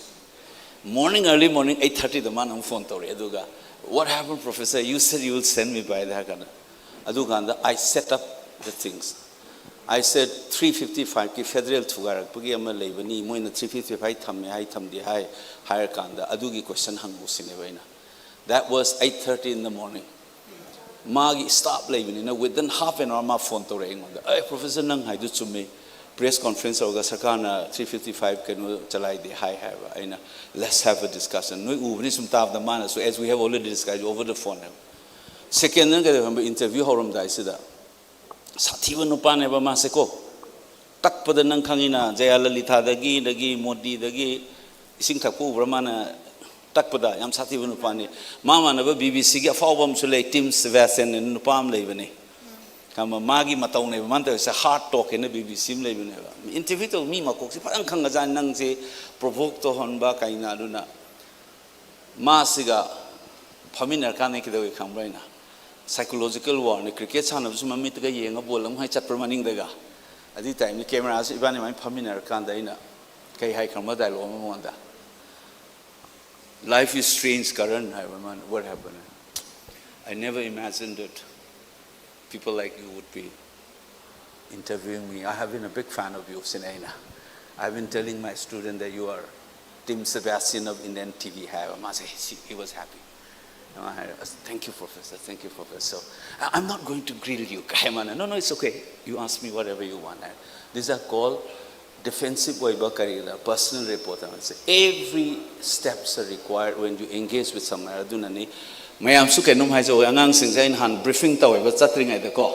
Morning, early morning eight thirtyꯗ ꯃꯥꯅ ꯑꯃꯨꯛ phone ꯇꯧꯔꯛꯑꯦ꯫ ꯑꯗꯨꯒ, "What happened, Professor? You said you will send me by" ꯍꯥꯏꯔ ꯀꯥꯟꯗ, ꯑꯗꯨꯀꯥꯟꯗ I set up the things. I said, "three fifty fiveꯀꯤ federal ꯊꯨꯒꯥꯏꯔꯛꯄꯒꯤ ꯑꯃ ꯂꯩꯕꯅꯤ, ꯃꯣꯏꯅ three fifty five ꯊꯝꯃꯦ ꯍꯥꯏ, ꯊꯝꯗꯦ ꯍꯥꯏ" ꯍꯥꯏꯔꯀꯥꯟꯗ, ꯑꯗꯨꯒꯤ question ꯍꯪꯉꯨ ꯁꯤꯅꯦꯕ ꯑꯩꯅ꯫ That was eight thirty in the morning. ꯃꯥꯒꯤ staff ꯂꯩꯕꯅꯤꯅ within half an hour ꯃꯥ phone ꯇꯧꯔꯛꯑꯦ ꯑꯩꯉꯣꯟꯗ, "ꯑꯦ, Professor, ꯅꯪ ꯍꯥꯏꯗꯨ ꯆꯨꯝꯃꯤ, press conference ꯇꯧꯔꯒ ꯁꯔꯀꯥꯔꯅ three fifty five ꯀꯩꯅꯣ ꯆꯂꯥꯏꯗꯦ ꯍꯥꯏ" ꯍꯥꯏꯕ꯫ ꯑꯩꯅ, "Let's have a discussion." ꯅꯣꯏ ꯎꯕꯅꯤ ꯁꯨꯝ ꯇꯥꯕꯗ ꯃꯥꯅꯁꯨ, "As we have already discussed over the phone" ꯍꯥꯏꯕ꯫ Second ꯑꯃꯅ ꯀꯩꯗꯧ ꯈꯪꯕ꯭ꯔꯥ? Interview ꯍꯧꯔꯝꯗꯥꯏꯁꯤꯗ ꯁꯥꯊꯤꯕ ꯅꯨꯄꯥꯅꯦꯕ ꯃꯥꯁꯦꯀꯣ꯫ ꯇꯛꯄꯗ ꯅꯪ ꯈꯪꯉꯤꯅ, ꯖꯌꯥꯂꯂꯤꯊꯥꯗꯒꯤ, ꯑꯗꯒꯤ ꯃꯣꯗꯤꯗꯒꯤ ꯏꯁꯤꯡ ꯊꯛꯄ ꯎꯕ꯭ꯔꯥ ꯃꯥꯅ ꯇꯛꯄꯗ? ꯌꯥꯝ ꯁꯥꯊꯤꯕ ꯅꯨꯄꯥꯅꯤ꯫ ꯃꯥ ꯃꯥꯟꯅꯕ BBC ꯒꯤ ꯑꯐꯥꯎꯕ ꯑꯃꯁꯨ ꯂꯩ, Tim Sebastian ꯍꯥꯏꯅ ꯅꯨꯄꯥ ꯑꯃ ꯂꯩꯕꯅꯤ꯫ ꯈꯪꯕ꯭ꯔꯥ? ꯃꯥꯒꯤ ꯃꯇꯧꯅꯦꯕ ꯃꯥꯅ ꯇꯧꯔꯤꯁꯦ, Hard Talk ꯍꯥꯏꯅ BBC ꯑꯃ ꯂꯩꯕꯅꯦꯕ꯫ Interview ꯇꯧꯕ ꯃꯤ ꯃꯀꯣꯛꯁꯦ ꯐꯖꯅ ꯈꯪꯉꯖꯥꯠꯅꯤ, ꯅꯪꯁꯦ provoke ꯇꯧꯍꯟꯕ ꯀꯩꯅ꯫ ꯑꯗꯨꯅ ꯃꯥꯁꯤꯒ ꯐꯝꯃꯤꯟꯅꯔꯀꯥꯟꯗ ꯀꯩꯗꯧꯏ ꯈꯪꯕ꯭ꯔꯥ? ꯑꯩꯅ, psychological warꯅꯤ, cricket ꯁꯥꯟꯅꯕꯁꯨ ꯃꯃꯤꯠꯇꯒ ꯌꯦꯡꯉ ball ꯑꯃꯨꯛ ꯍꯥꯏ ꯆꯠꯄ꯭ꯔꯥ ꯃꯅꯤꯡꯗꯒ꯫ ꯑꯗꯨꯏ timeꯗ cameraꯁꯤ ꯏꯕꯥꯅꯤ ꯑꯗꯨꯃꯥꯏꯅ ꯐꯝꯃꯤꯟꯅꯔꯀꯥꯟꯗ ꯑꯩꯅ ꯀꯩ ꯍꯥꯏ ꯈꯪꯕ꯭ꯔꯥ dialogue ꯑꯃ ꯃꯉꯣꯟꯗ? "Life is strange, Karan" ꯍꯥꯏꯕ ꯃꯥꯅ꯫ "What happened?" "I never imagined that people like you would be interviewing me. I have been a big fan of you ꯁꯤꯅꯦ ꯑꯩꯅ꯫ I've been telling my student that you are Tim Sebastian of Indian TV" ꯍꯥꯏꯕ꯫ ꯃꯥꯁꯦ, he, he was happy꯫ ꯃꯥ ꯍꯥꯏꯔꯦ, "ꯑꯁ, thank you, Professor, thank you, Professor. I, I'm not going to grill you" ꯀꯥꯏ ꯃꯥꯅ꯫ "No, no, it's okay. You ask me whatever you want." ꯍꯥꯏꯔꯦ꯫ These are called defensive ꯑꯣꯏꯕ ꯀꯔꯤꯗ personal report ꯍꯥꯏꯕꯁꯦ꯫ Every steps are required when you engage with someone꯫ ꯑꯗꯨꯅꯅꯤ ꯃꯌꯥꯝꯁꯨ ꯀꯩꯅꯣꯝ ꯍꯥꯏꯖꯧ, ꯑꯉꯥꯡꯁꯤꯡꯁꯦ ꯑꯩ ꯅꯍꯥꯟ briefing ꯇꯧꯋꯦꯕ ꯆꯠꯇ꯭ꯔꯤꯉꯩꯗꯀꯣ꯫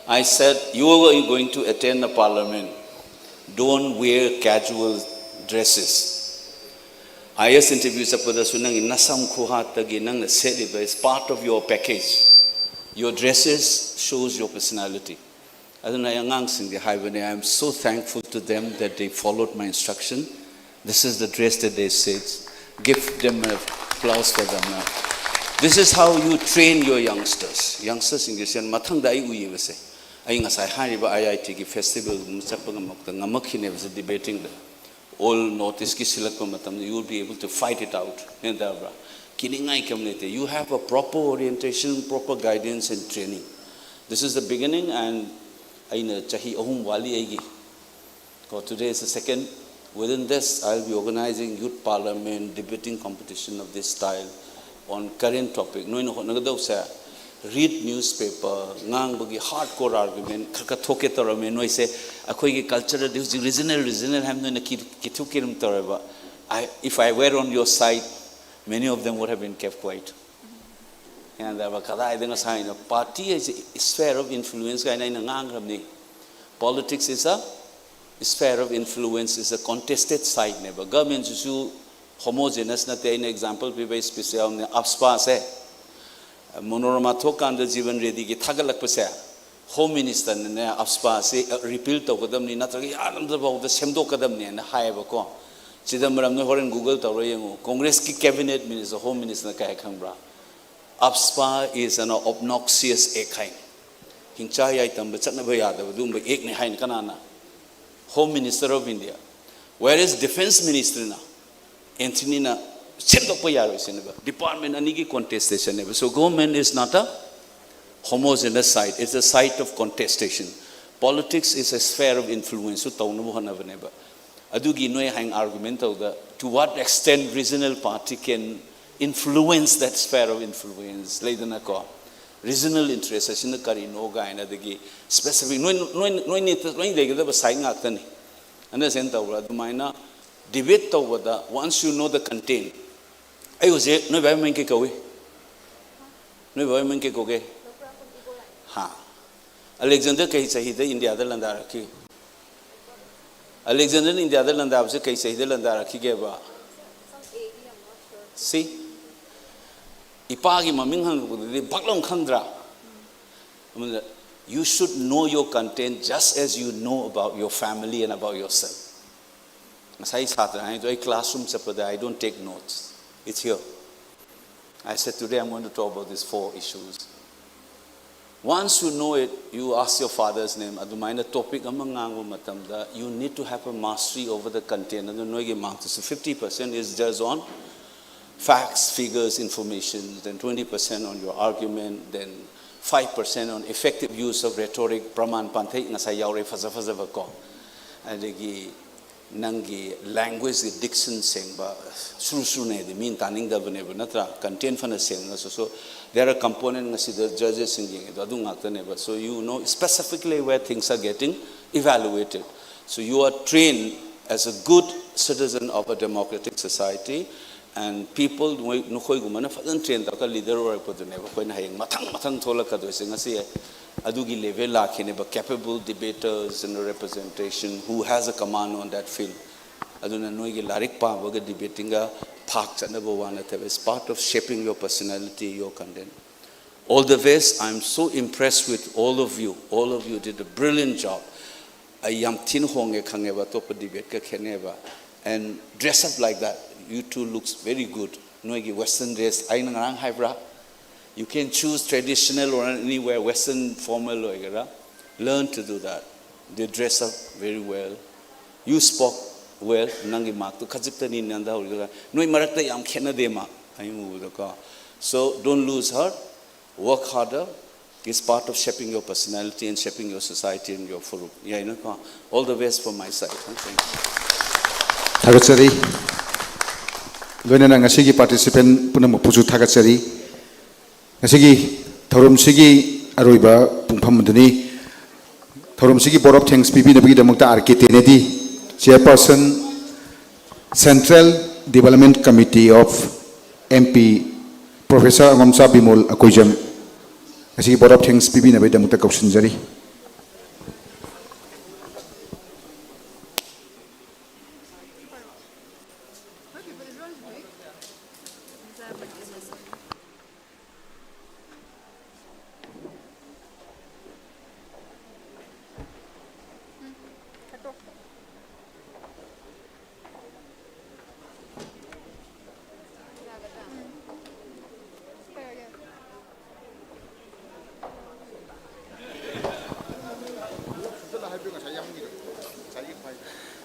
I said, "You are going to attend a parliament. Don't wear casual dresses." I S interview ꯆꯠꯄꯗꯁꯨ ꯅꯪꯒꯤ ꯅꯁꯝ ꯈꯨꯍꯥꯠꯇꯒꯤ ꯅꯪꯅ ꯁꯦꯠꯂꯤꯕ is part of your package. Your dresses shows your personality. ꯑꯗꯨꯅ ꯑꯩ ꯑꯉꯥꯡꯁꯤꯡꯗꯤ ꯍꯥꯏꯕꯅꯦ, I am so thankful to them that they followed my instruction. This is the dress that they said. Give them an applause for them now. This is how you train your youngsters. Youngstersꯁꯤꯡꯁꯦ ꯃꯊꯪꯗ ꯑꯩ ꯎꯏꯌꯦꯕꯁꯦ꯫ ꯑꯩ ꯉꯁꯥꯏ ꯍꯥꯏꯔꯤꯕ ꯑꯥꯏ ꯑꯥꯏ ꯇꯤꯒꯤ ꯐꯦꯁꯇꯤꯚꯦꯜꯒꯨꯝꯕ ꯆꯠꯄ ꯉꯝꯃꯛꯇ ꯉꯝꯃꯛꯈꯤꯅꯦꯕꯁꯦ ꯗꯤꯕꯦꯇꯤꯡꯗ꯫ All North Eastꯀꯤ ꯁꯤꯜꯂꯛꯄ ꯃꯇꯝꯗ you will be able to fight it out. ꯒ꯭ꯌꯥꯟ ꯇꯥꯕ꯭ꯔꯥ? ꯀꯤꯅꯤꯡꯉꯥꯏ ꯀꯩꯝ ꯂꯩꯇꯦ. You have a proper orientation, proper guidance and training. This is the beginning and ꯑꯩꯅ ꯆꯍꯤ ꯑꯍꯨꯝ ꯋꯥꯠꯂꯤ ꯑꯩꯒꯤ꯫ ꯀꯣ, today is the second. Within this, I'll be organizing youth parliament, debating competition of this style on current topic. ꯅꯣꯏꯅ ꯍꯣꯠꯅꯒꯗꯧꯁꯦ read newspaper, ꯉꯥꯡꯕꯒꯤ hardcore argument ꯈꯔ ꯈꯔ ꯊꯣꯛꯀꯦ ꯇꯧꯔꯝꯃꯦ ꯅꯣꯏꯁꯦ꯫ ꯑꯩꯈꯣꯏꯒꯤ cultureꯗꯤ ꯍꯧꯖꯤꯛ regional regional ꯍꯥꯏꯕ ꯅꯣꯏꯅ ꯀꯤ- ꯀꯤꯊꯨ ꯀꯤꯔꯨꯝ ꯇꯧꯔꯦꯕ꯫ I, if I were on your side, many of them would have been kept quiet. ꯒ꯭ꯌꯥꯟ ꯇꯥꯕ? ꯀꯗꯥꯏꯗ ꯉꯁꯥꯏꯅ party ꯍꯥꯏꯁꯦ sphere of influence ꯀꯥꯏꯅ ꯑꯩꯅ ꯉꯥꯡꯈ꯭ꯔꯕꯅꯤ꯫ Politics is a sphere of influence, is a contested sideꯅꯦꯕ꯫ Governmentꯁꯤꯁꯨ homogeneous ꯅꯠꯇꯦ꯫ ꯑꯩꯅ example ꯄꯤꯕ specialꯅꯦ, AFSPAꯁꯦ꯫ ꯃꯣꯅꯣꯔꯃꯥ ꯊꯣꯛꯀꯥꯟꯗ ꯖꯤꯕꯟ ꯔꯦꯗꯤꯒꯤ ꯊꯥꯒꯠꯂꯛꯄꯁꯦ, Home Ministerꯅꯅꯦ AFSPAꯁꯤ repeal ꯇꯧꯒꯗꯕꯅꯤ ꯅꯠꯇ꯭ꯔꯒ ꯌꯥꯔꯝꯗ꯭ꯔꯐꯥꯎꯗ ꯁꯦꯝꯗꯣꯛꯀꯗꯕꯅꯤꯅ ꯍꯥꯏꯌꯦꯕꯀꯣ꯫ ꯆꯤꯗꯝꯕꯔꯝꯅ ꯍꯣꯔꯦꯟ Google ꯇꯧꯔ ꯌꯦꯡꯉꯨ, Congressꯀꯤ cabinet minister, Home Ministerꯅ ꯀꯩ ꯍꯥꯏ ꯈꯪꯕ꯭ꯔꯥ? AFSPA is an obnoxious act ꯍꯥꯏꯅ꯫ ꯍꯤꯡꯆꯥ ꯌꯥꯏ ꯇꯝꯕ ꯆꯠꯅꯕ ꯌꯥꯗꯕ ꯑꯗꯨꯒꯨꯝꯕ actꯅꯤ ꯍꯥꯏꯅ ꯀꯅꯥꯅ? Home Minister of India. Whereas Defence Ministerꯅ, ꯑꯦꯟꯊꯅꯤꯅ ꯁꯦꯝꯗꯣꯛꯄ ꯌꯥꯔꯣꯏ ꯁꯤꯅꯦꯕ꯫ Department ꯑꯅꯤꯒꯤ contestationꯅꯦꯕ꯫ So government is not a homogeneous side, it's a side of contestation. Politics is a sphere of influenceꯁꯨ ꯇꯧꯅꯕ ꯍꯣꯠꯅꯕꯅꯦꯕ꯫ ꯑꯗꯨꯒꯤ ꯅꯣꯏ ꯍꯌꯦꯡ argument ꯇꯧꯗ, to what extent regional party can influence that sphere of influence ꯂꯩꯗꯅꯀꯣ꯫ Regional interest ꯑꯁꯤꯅ ꯀꯔꯤꯅꯣ ꯀꯥꯏꯅ, ꯑꯗꯒꯤ specific ꯅꯣꯏ ꯅꯣꯏ ꯅꯣꯏ ꯅꯣꯏ ꯂꯩꯒꯗꯕ side ꯉꯥꯛꯇꯅꯤ꯫ Understand ꯇꯧꯕ꯭ꯔꯥ? ꯑꯗꯨꯃꯥꯏꯅ debate ꯇꯧꯕꯗ, once you know the content, ꯑꯩ ꯍꯧꯖꯤꯛ ꯅꯣꯏ ꯕꯥꯏ ꯃꯃꯤꯡ ꯀꯩ ꯀꯧꯏ? ꯅꯣꯏ ꯕꯥꯏ ꯃꯃꯤꯡ ꯀꯩ ꯀꯧꯒꯦ? ꯍꯥ꯫ ꯑꯂꯦꯛꯖꯦꯟꯗꯔ ꯀꯩ ꯆꯍꯤꯗ ꯏꯟꯗꯤꯌꯥꯗ ꯂꯥꯟꯗꯥꯔꯛꯈꯤ? ꯑꯂꯦꯛꯖꯦꯟꯗꯔꯅ ꯏꯟꯗꯤꯌꯥꯗ ꯂꯥꯟꯗꯥꯕꯁꯦ ꯀꯩ ꯆꯍꯤꯗ ꯂꯥꯟꯗꯥꯔꯛꯈꯤꯒꯦꯕ? See? ꯏꯄꯥꯒꯤ ꯃꯃꯤꯡ ꯍꯪꯉꯛꯄꯗꯗꯤ ꯕꯛ ꯂꯥꯎ ꯈꯪꯗ꯭ꯔꯥ? ꯑꯃꯅ, you should know your content just as you know about your family and about yourself. ꯉꯁꯥꯏ ꯁꯥꯇ꯭ꯔ ꯍꯥꯏꯗꯣ, ꯑꯩ classroom ꯆꯠꯄꯗ I don't take notes. It's here. I said, "Today I'm going to talk about these four issues." Once you know it, you ask your father's name. ꯑꯗꯨꯃꯥꯏꯅ topic ꯑꯃ ꯉꯥꯡꯕ ꯃꯇꯝꯗ, you need to have a mastery over the content. ꯑꯗꯨ ꯅꯣꯏꯒꯤ mark ꯇꯨꯁꯨ fifty percent is just on facts, figures, information, then twenty percent on your argument, then five percent on effective use of rhetoric, ꯄ꯭ꯔꯃꯥꯟ ꯄꯥꯟꯊꯩ ꯉꯁꯥꯏ ꯌꯥꯎꯔꯦ ꯐꯖ ꯐꯖꯕ ꯀꯣ꯫ ꯑꯗꯒꯤ ꯅꯪꯒꯤ language ꯀꯤ diction ꯁꯦꯡꯕ, ꯁꯨꯔꯨ ꯁꯨꯔꯨꯅꯦꯗꯤ ꯃꯤꯅ ꯇꯥꯅꯤꯡꯗꯕꯅꯦꯕ, ꯅꯠꯇ꯭ꯔꯥ? Content ꯐꯅ ꯁꯦꯡꯉꯁꯨ꯫ So, there are component ꯉꯁꯤꯗ judges ꯁꯤꯡ ꯌꯦꯡꯉꯦꯗꯣ ꯑꯗꯨ ꯉꯥꯛꯇꯅꯦꯕ꯫ So, you know specifically where things are getting evaluated. So, you are trained as a good citizen of a democratic society, and people, ꯅꯈꯣꯏꯒꯨꯝꯕꯅ ꯐꯖꯅ train ꯇꯧꯔꯒ leader ꯑꯣꯏꯔꯛꯄꯗꯨꯅꯦꯕ ꯑꯩꯈꯣꯏꯅ ꯍꯌꯦꯡ ꯃꯊꯪ ꯃꯊꯪ ꯊꯣꯛꯂꯛꯀꯗꯣꯏꯁꯦ꯫ ꯉꯁꯤ ꯑꯗꯨꯒꯤ level ꯂꯥꯛꯈꯤꯅꯦꯕ, capable debaters in a representation who has a command on that field. ꯑꯗꯨꯅ ꯅꯣꯏꯒꯤ ꯂꯥꯏꯔꯤꯛ ꯄꯥꯕꯒ debating ꯒ ꯐꯥꯛ ꯆꯠꯅꯕ ꯋꯥ ꯅꯠꯇꯦꯕ, it's part of shaping your personality, your content. All the best. I'm so impressed with all of you. All of you did a brilliant job. ꯑꯩ ꯌꯥꯝ ꯊꯤꯅ ꯍꯣꯡꯉꯦ ꯈꯪꯉꯦꯕ, ꯑꯇꯣꯞꯄ debate ꯀ ꯈꯦꯠꯅꯩꯕ, and dress up like that, you two looks very good. ꯅꯣꯏꯒꯤ western dress, ꯑꯩꯅ ꯉꯔꯥꯡ ꯍꯥꯏꯕ꯭ꯔꯥ? You can choose traditional or anywhere, western formal ꯑꯣꯏꯒꯦꯔꯥ, learn to do that. They dress up very well. You spoke well. ꯅꯪꯒꯤ mark ꯇꯨ ꯈꯖꯤꯛꯇꯅꯤ ꯅꯟꯊꯍꯧꯔꯤꯗꯨꯒ, ꯅꯣꯏ ꯃꯔꯛꯇ ꯌꯥꯝ ꯈꯦꯠꯅꯗꯦ ꯃꯥ ꯑꯩꯅ ꯎꯕꯗꯀꯣ꯫ So don't lose heart, work harder. It's part of shaping your personality and shaping your society and your ꯐꯨꯔꯨꯞ꯫ ꯌꯥꯏꯅꯀꯣ? All the best from my side. Thank you. ꯊꯥꯒꯠꯆꯔꯤ꯫ ꯂꯣꯏꯅꯅ ꯉꯁꯤꯒꯤ participant ꯄꯨꯝꯅꯃꯛꯄꯨꯁꯨ ꯊꯥꯒꯠꯆꯔꯤ꯫ ꯉꯁꯤꯒꯤ ꯊꯧꯔꯝꯁꯤꯒꯤ ꯑꯔꯣꯏꯕ ꯄꯨꯡꯐꯝ ꯑꯗꯨꯅꯤ꯫ ꯊꯧꯔꯝꯁꯤꯒꯤ vote of thanks ꯄꯤꯕꯤꯅꯕꯒꯤꯗꯃꯛꯇ R K Tenedi, Chairperson, Central Development Committee of M P, Professor Angomcha Bimol Akoijam, ꯉꯁꯤꯒꯤ vote of thanks ꯄꯤꯕꯤꯅꯕꯒꯤꯗꯃꯛꯇ ꯀꯧꯁꯤꯟꯖꯔꯤ꯫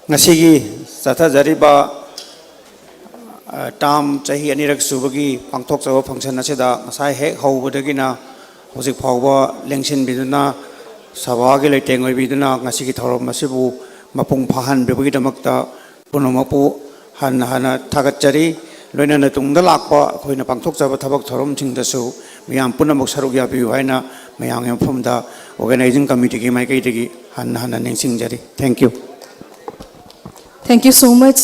ꯉꯁꯤꯒꯤ ꯆꯠꯊꯖꯔꯤꯕ, ꯑ, ꯇꯥꯝ ꯆꯍꯤ ꯑꯅꯤꯔꯛ ꯁꯨꯕꯒꯤ ꯄꯥꯡꯊꯣꯛꯆꯕ function ꯑꯁꯤꯗ ꯉꯁꯥꯏ ꯍꯦꯛ ꯍꯧꯕꯗꯒꯤꯅ ꯍꯧꯖꯤꯛ ꯐꯥꯎꯕ ꯂꯦꯡꯁꯤꯟꯕꯤꯗꯨꯅ, ꯁꯚꯥꯒꯤ ꯂꯩꯇꯦꯡ ꯑꯣꯏꯕꯤꯗꯨꯅ ꯉꯁꯤꯒꯤ ꯊꯧꯔꯝ ꯑꯁꯤꯕꯨ ꯃꯄꯨꯡ ꯐꯥꯍꯟꯕꯤꯕꯒꯤꯗꯃꯛꯇ ꯄꯨꯝꯅꯃꯛꯄꯨ ꯍꯟꯅ ꯍꯟꯅ ꯊꯥꯒꯠꯆꯔꯤ꯫ ꯂꯣꯏꯅꯅ ꯇꯨꯡꯗ ꯂꯥꯛꯄ ꯑꯩꯈꯣꯏꯅ ꯄꯥꯡꯊꯣꯛꯆꯕ ꯊꯕꯛ ꯊꯧꯔꯝꯁꯤꯡꯗꯁꯨ ꯃꯤꯌꯥꯝ ꯄꯨꯝꯅꯃꯛ ꯁꯔꯨꯛ ꯌꯥꯕꯤꯌꯨ ꯍꯥꯏꯅ ꯃꯌꯥꯝꯒꯤ ꯃꯐꯝꯗ organizing committeeꯒꯤ ꯃꯥꯏꯀꯩꯗꯒꯤ ꯍꯟꯅ ꯍꯟꯅ ꯅꯤꯡꯁꯤꯡꯖꯔꯤ꯫ Thank you. Thank you so much,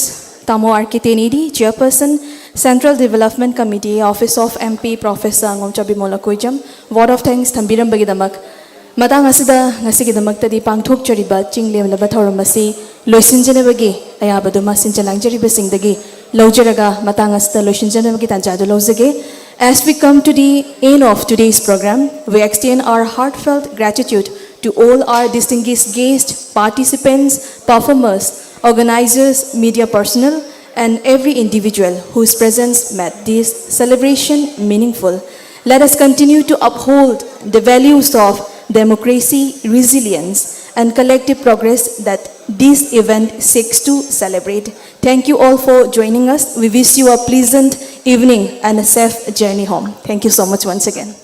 Tamo R K Tenedi, Chairperson, Central Development Committee, Office of M P, Professor Ngomchabi Molakoijam, vote of thanks ꯊꯝꯕꯤꯔꯝꯕꯒꯤꯗꯃꯛ꯫ ꯃꯇꯥꯡ ꯑꯁꯤꯗ ꯉꯁꯤꯒꯤꯗꯃꯛꯇꯗꯤ ꯄꯥꯡꯊꯣꯛꯆꯔꯤꯕ ꯆꯤꯡ ꯂꯦꯝꯂꯕ ꯊꯧꯔꯝ ꯑꯁꯤ ꯂꯣꯏꯁꯤꯟꯖꯅꯕꯒꯤ ꯑꯌꯥꯕꯗꯨꯃ ꯁꯤꯟꯖ ꯂꯥꯡꯖꯔꯤꯕꯁꯤꯡꯗꯒꯤ ꯂꯧꯖꯔꯒ ꯃꯇꯥꯡ ꯑꯁꯤꯗ ꯂꯣꯏꯁꯤꯟꯖꯅꯕꯒꯤ ꯇꯥꯟꯖꯥꯗꯨ ꯂꯧꯖꯒꯦ꯫ As we come to the end of today's program, we extend our heartfelt gratitude to all our distinguished guests, participants, performers, organizers, media personnel, and every individual whose presence made this celebration meaningful. Let us continue to uphold the values of democracy, resilience, and collective progress that this event seeks to celebrate. Thank you all for joining us. We wish you a pleasant evening and a safe journey home. Thank you so much once again.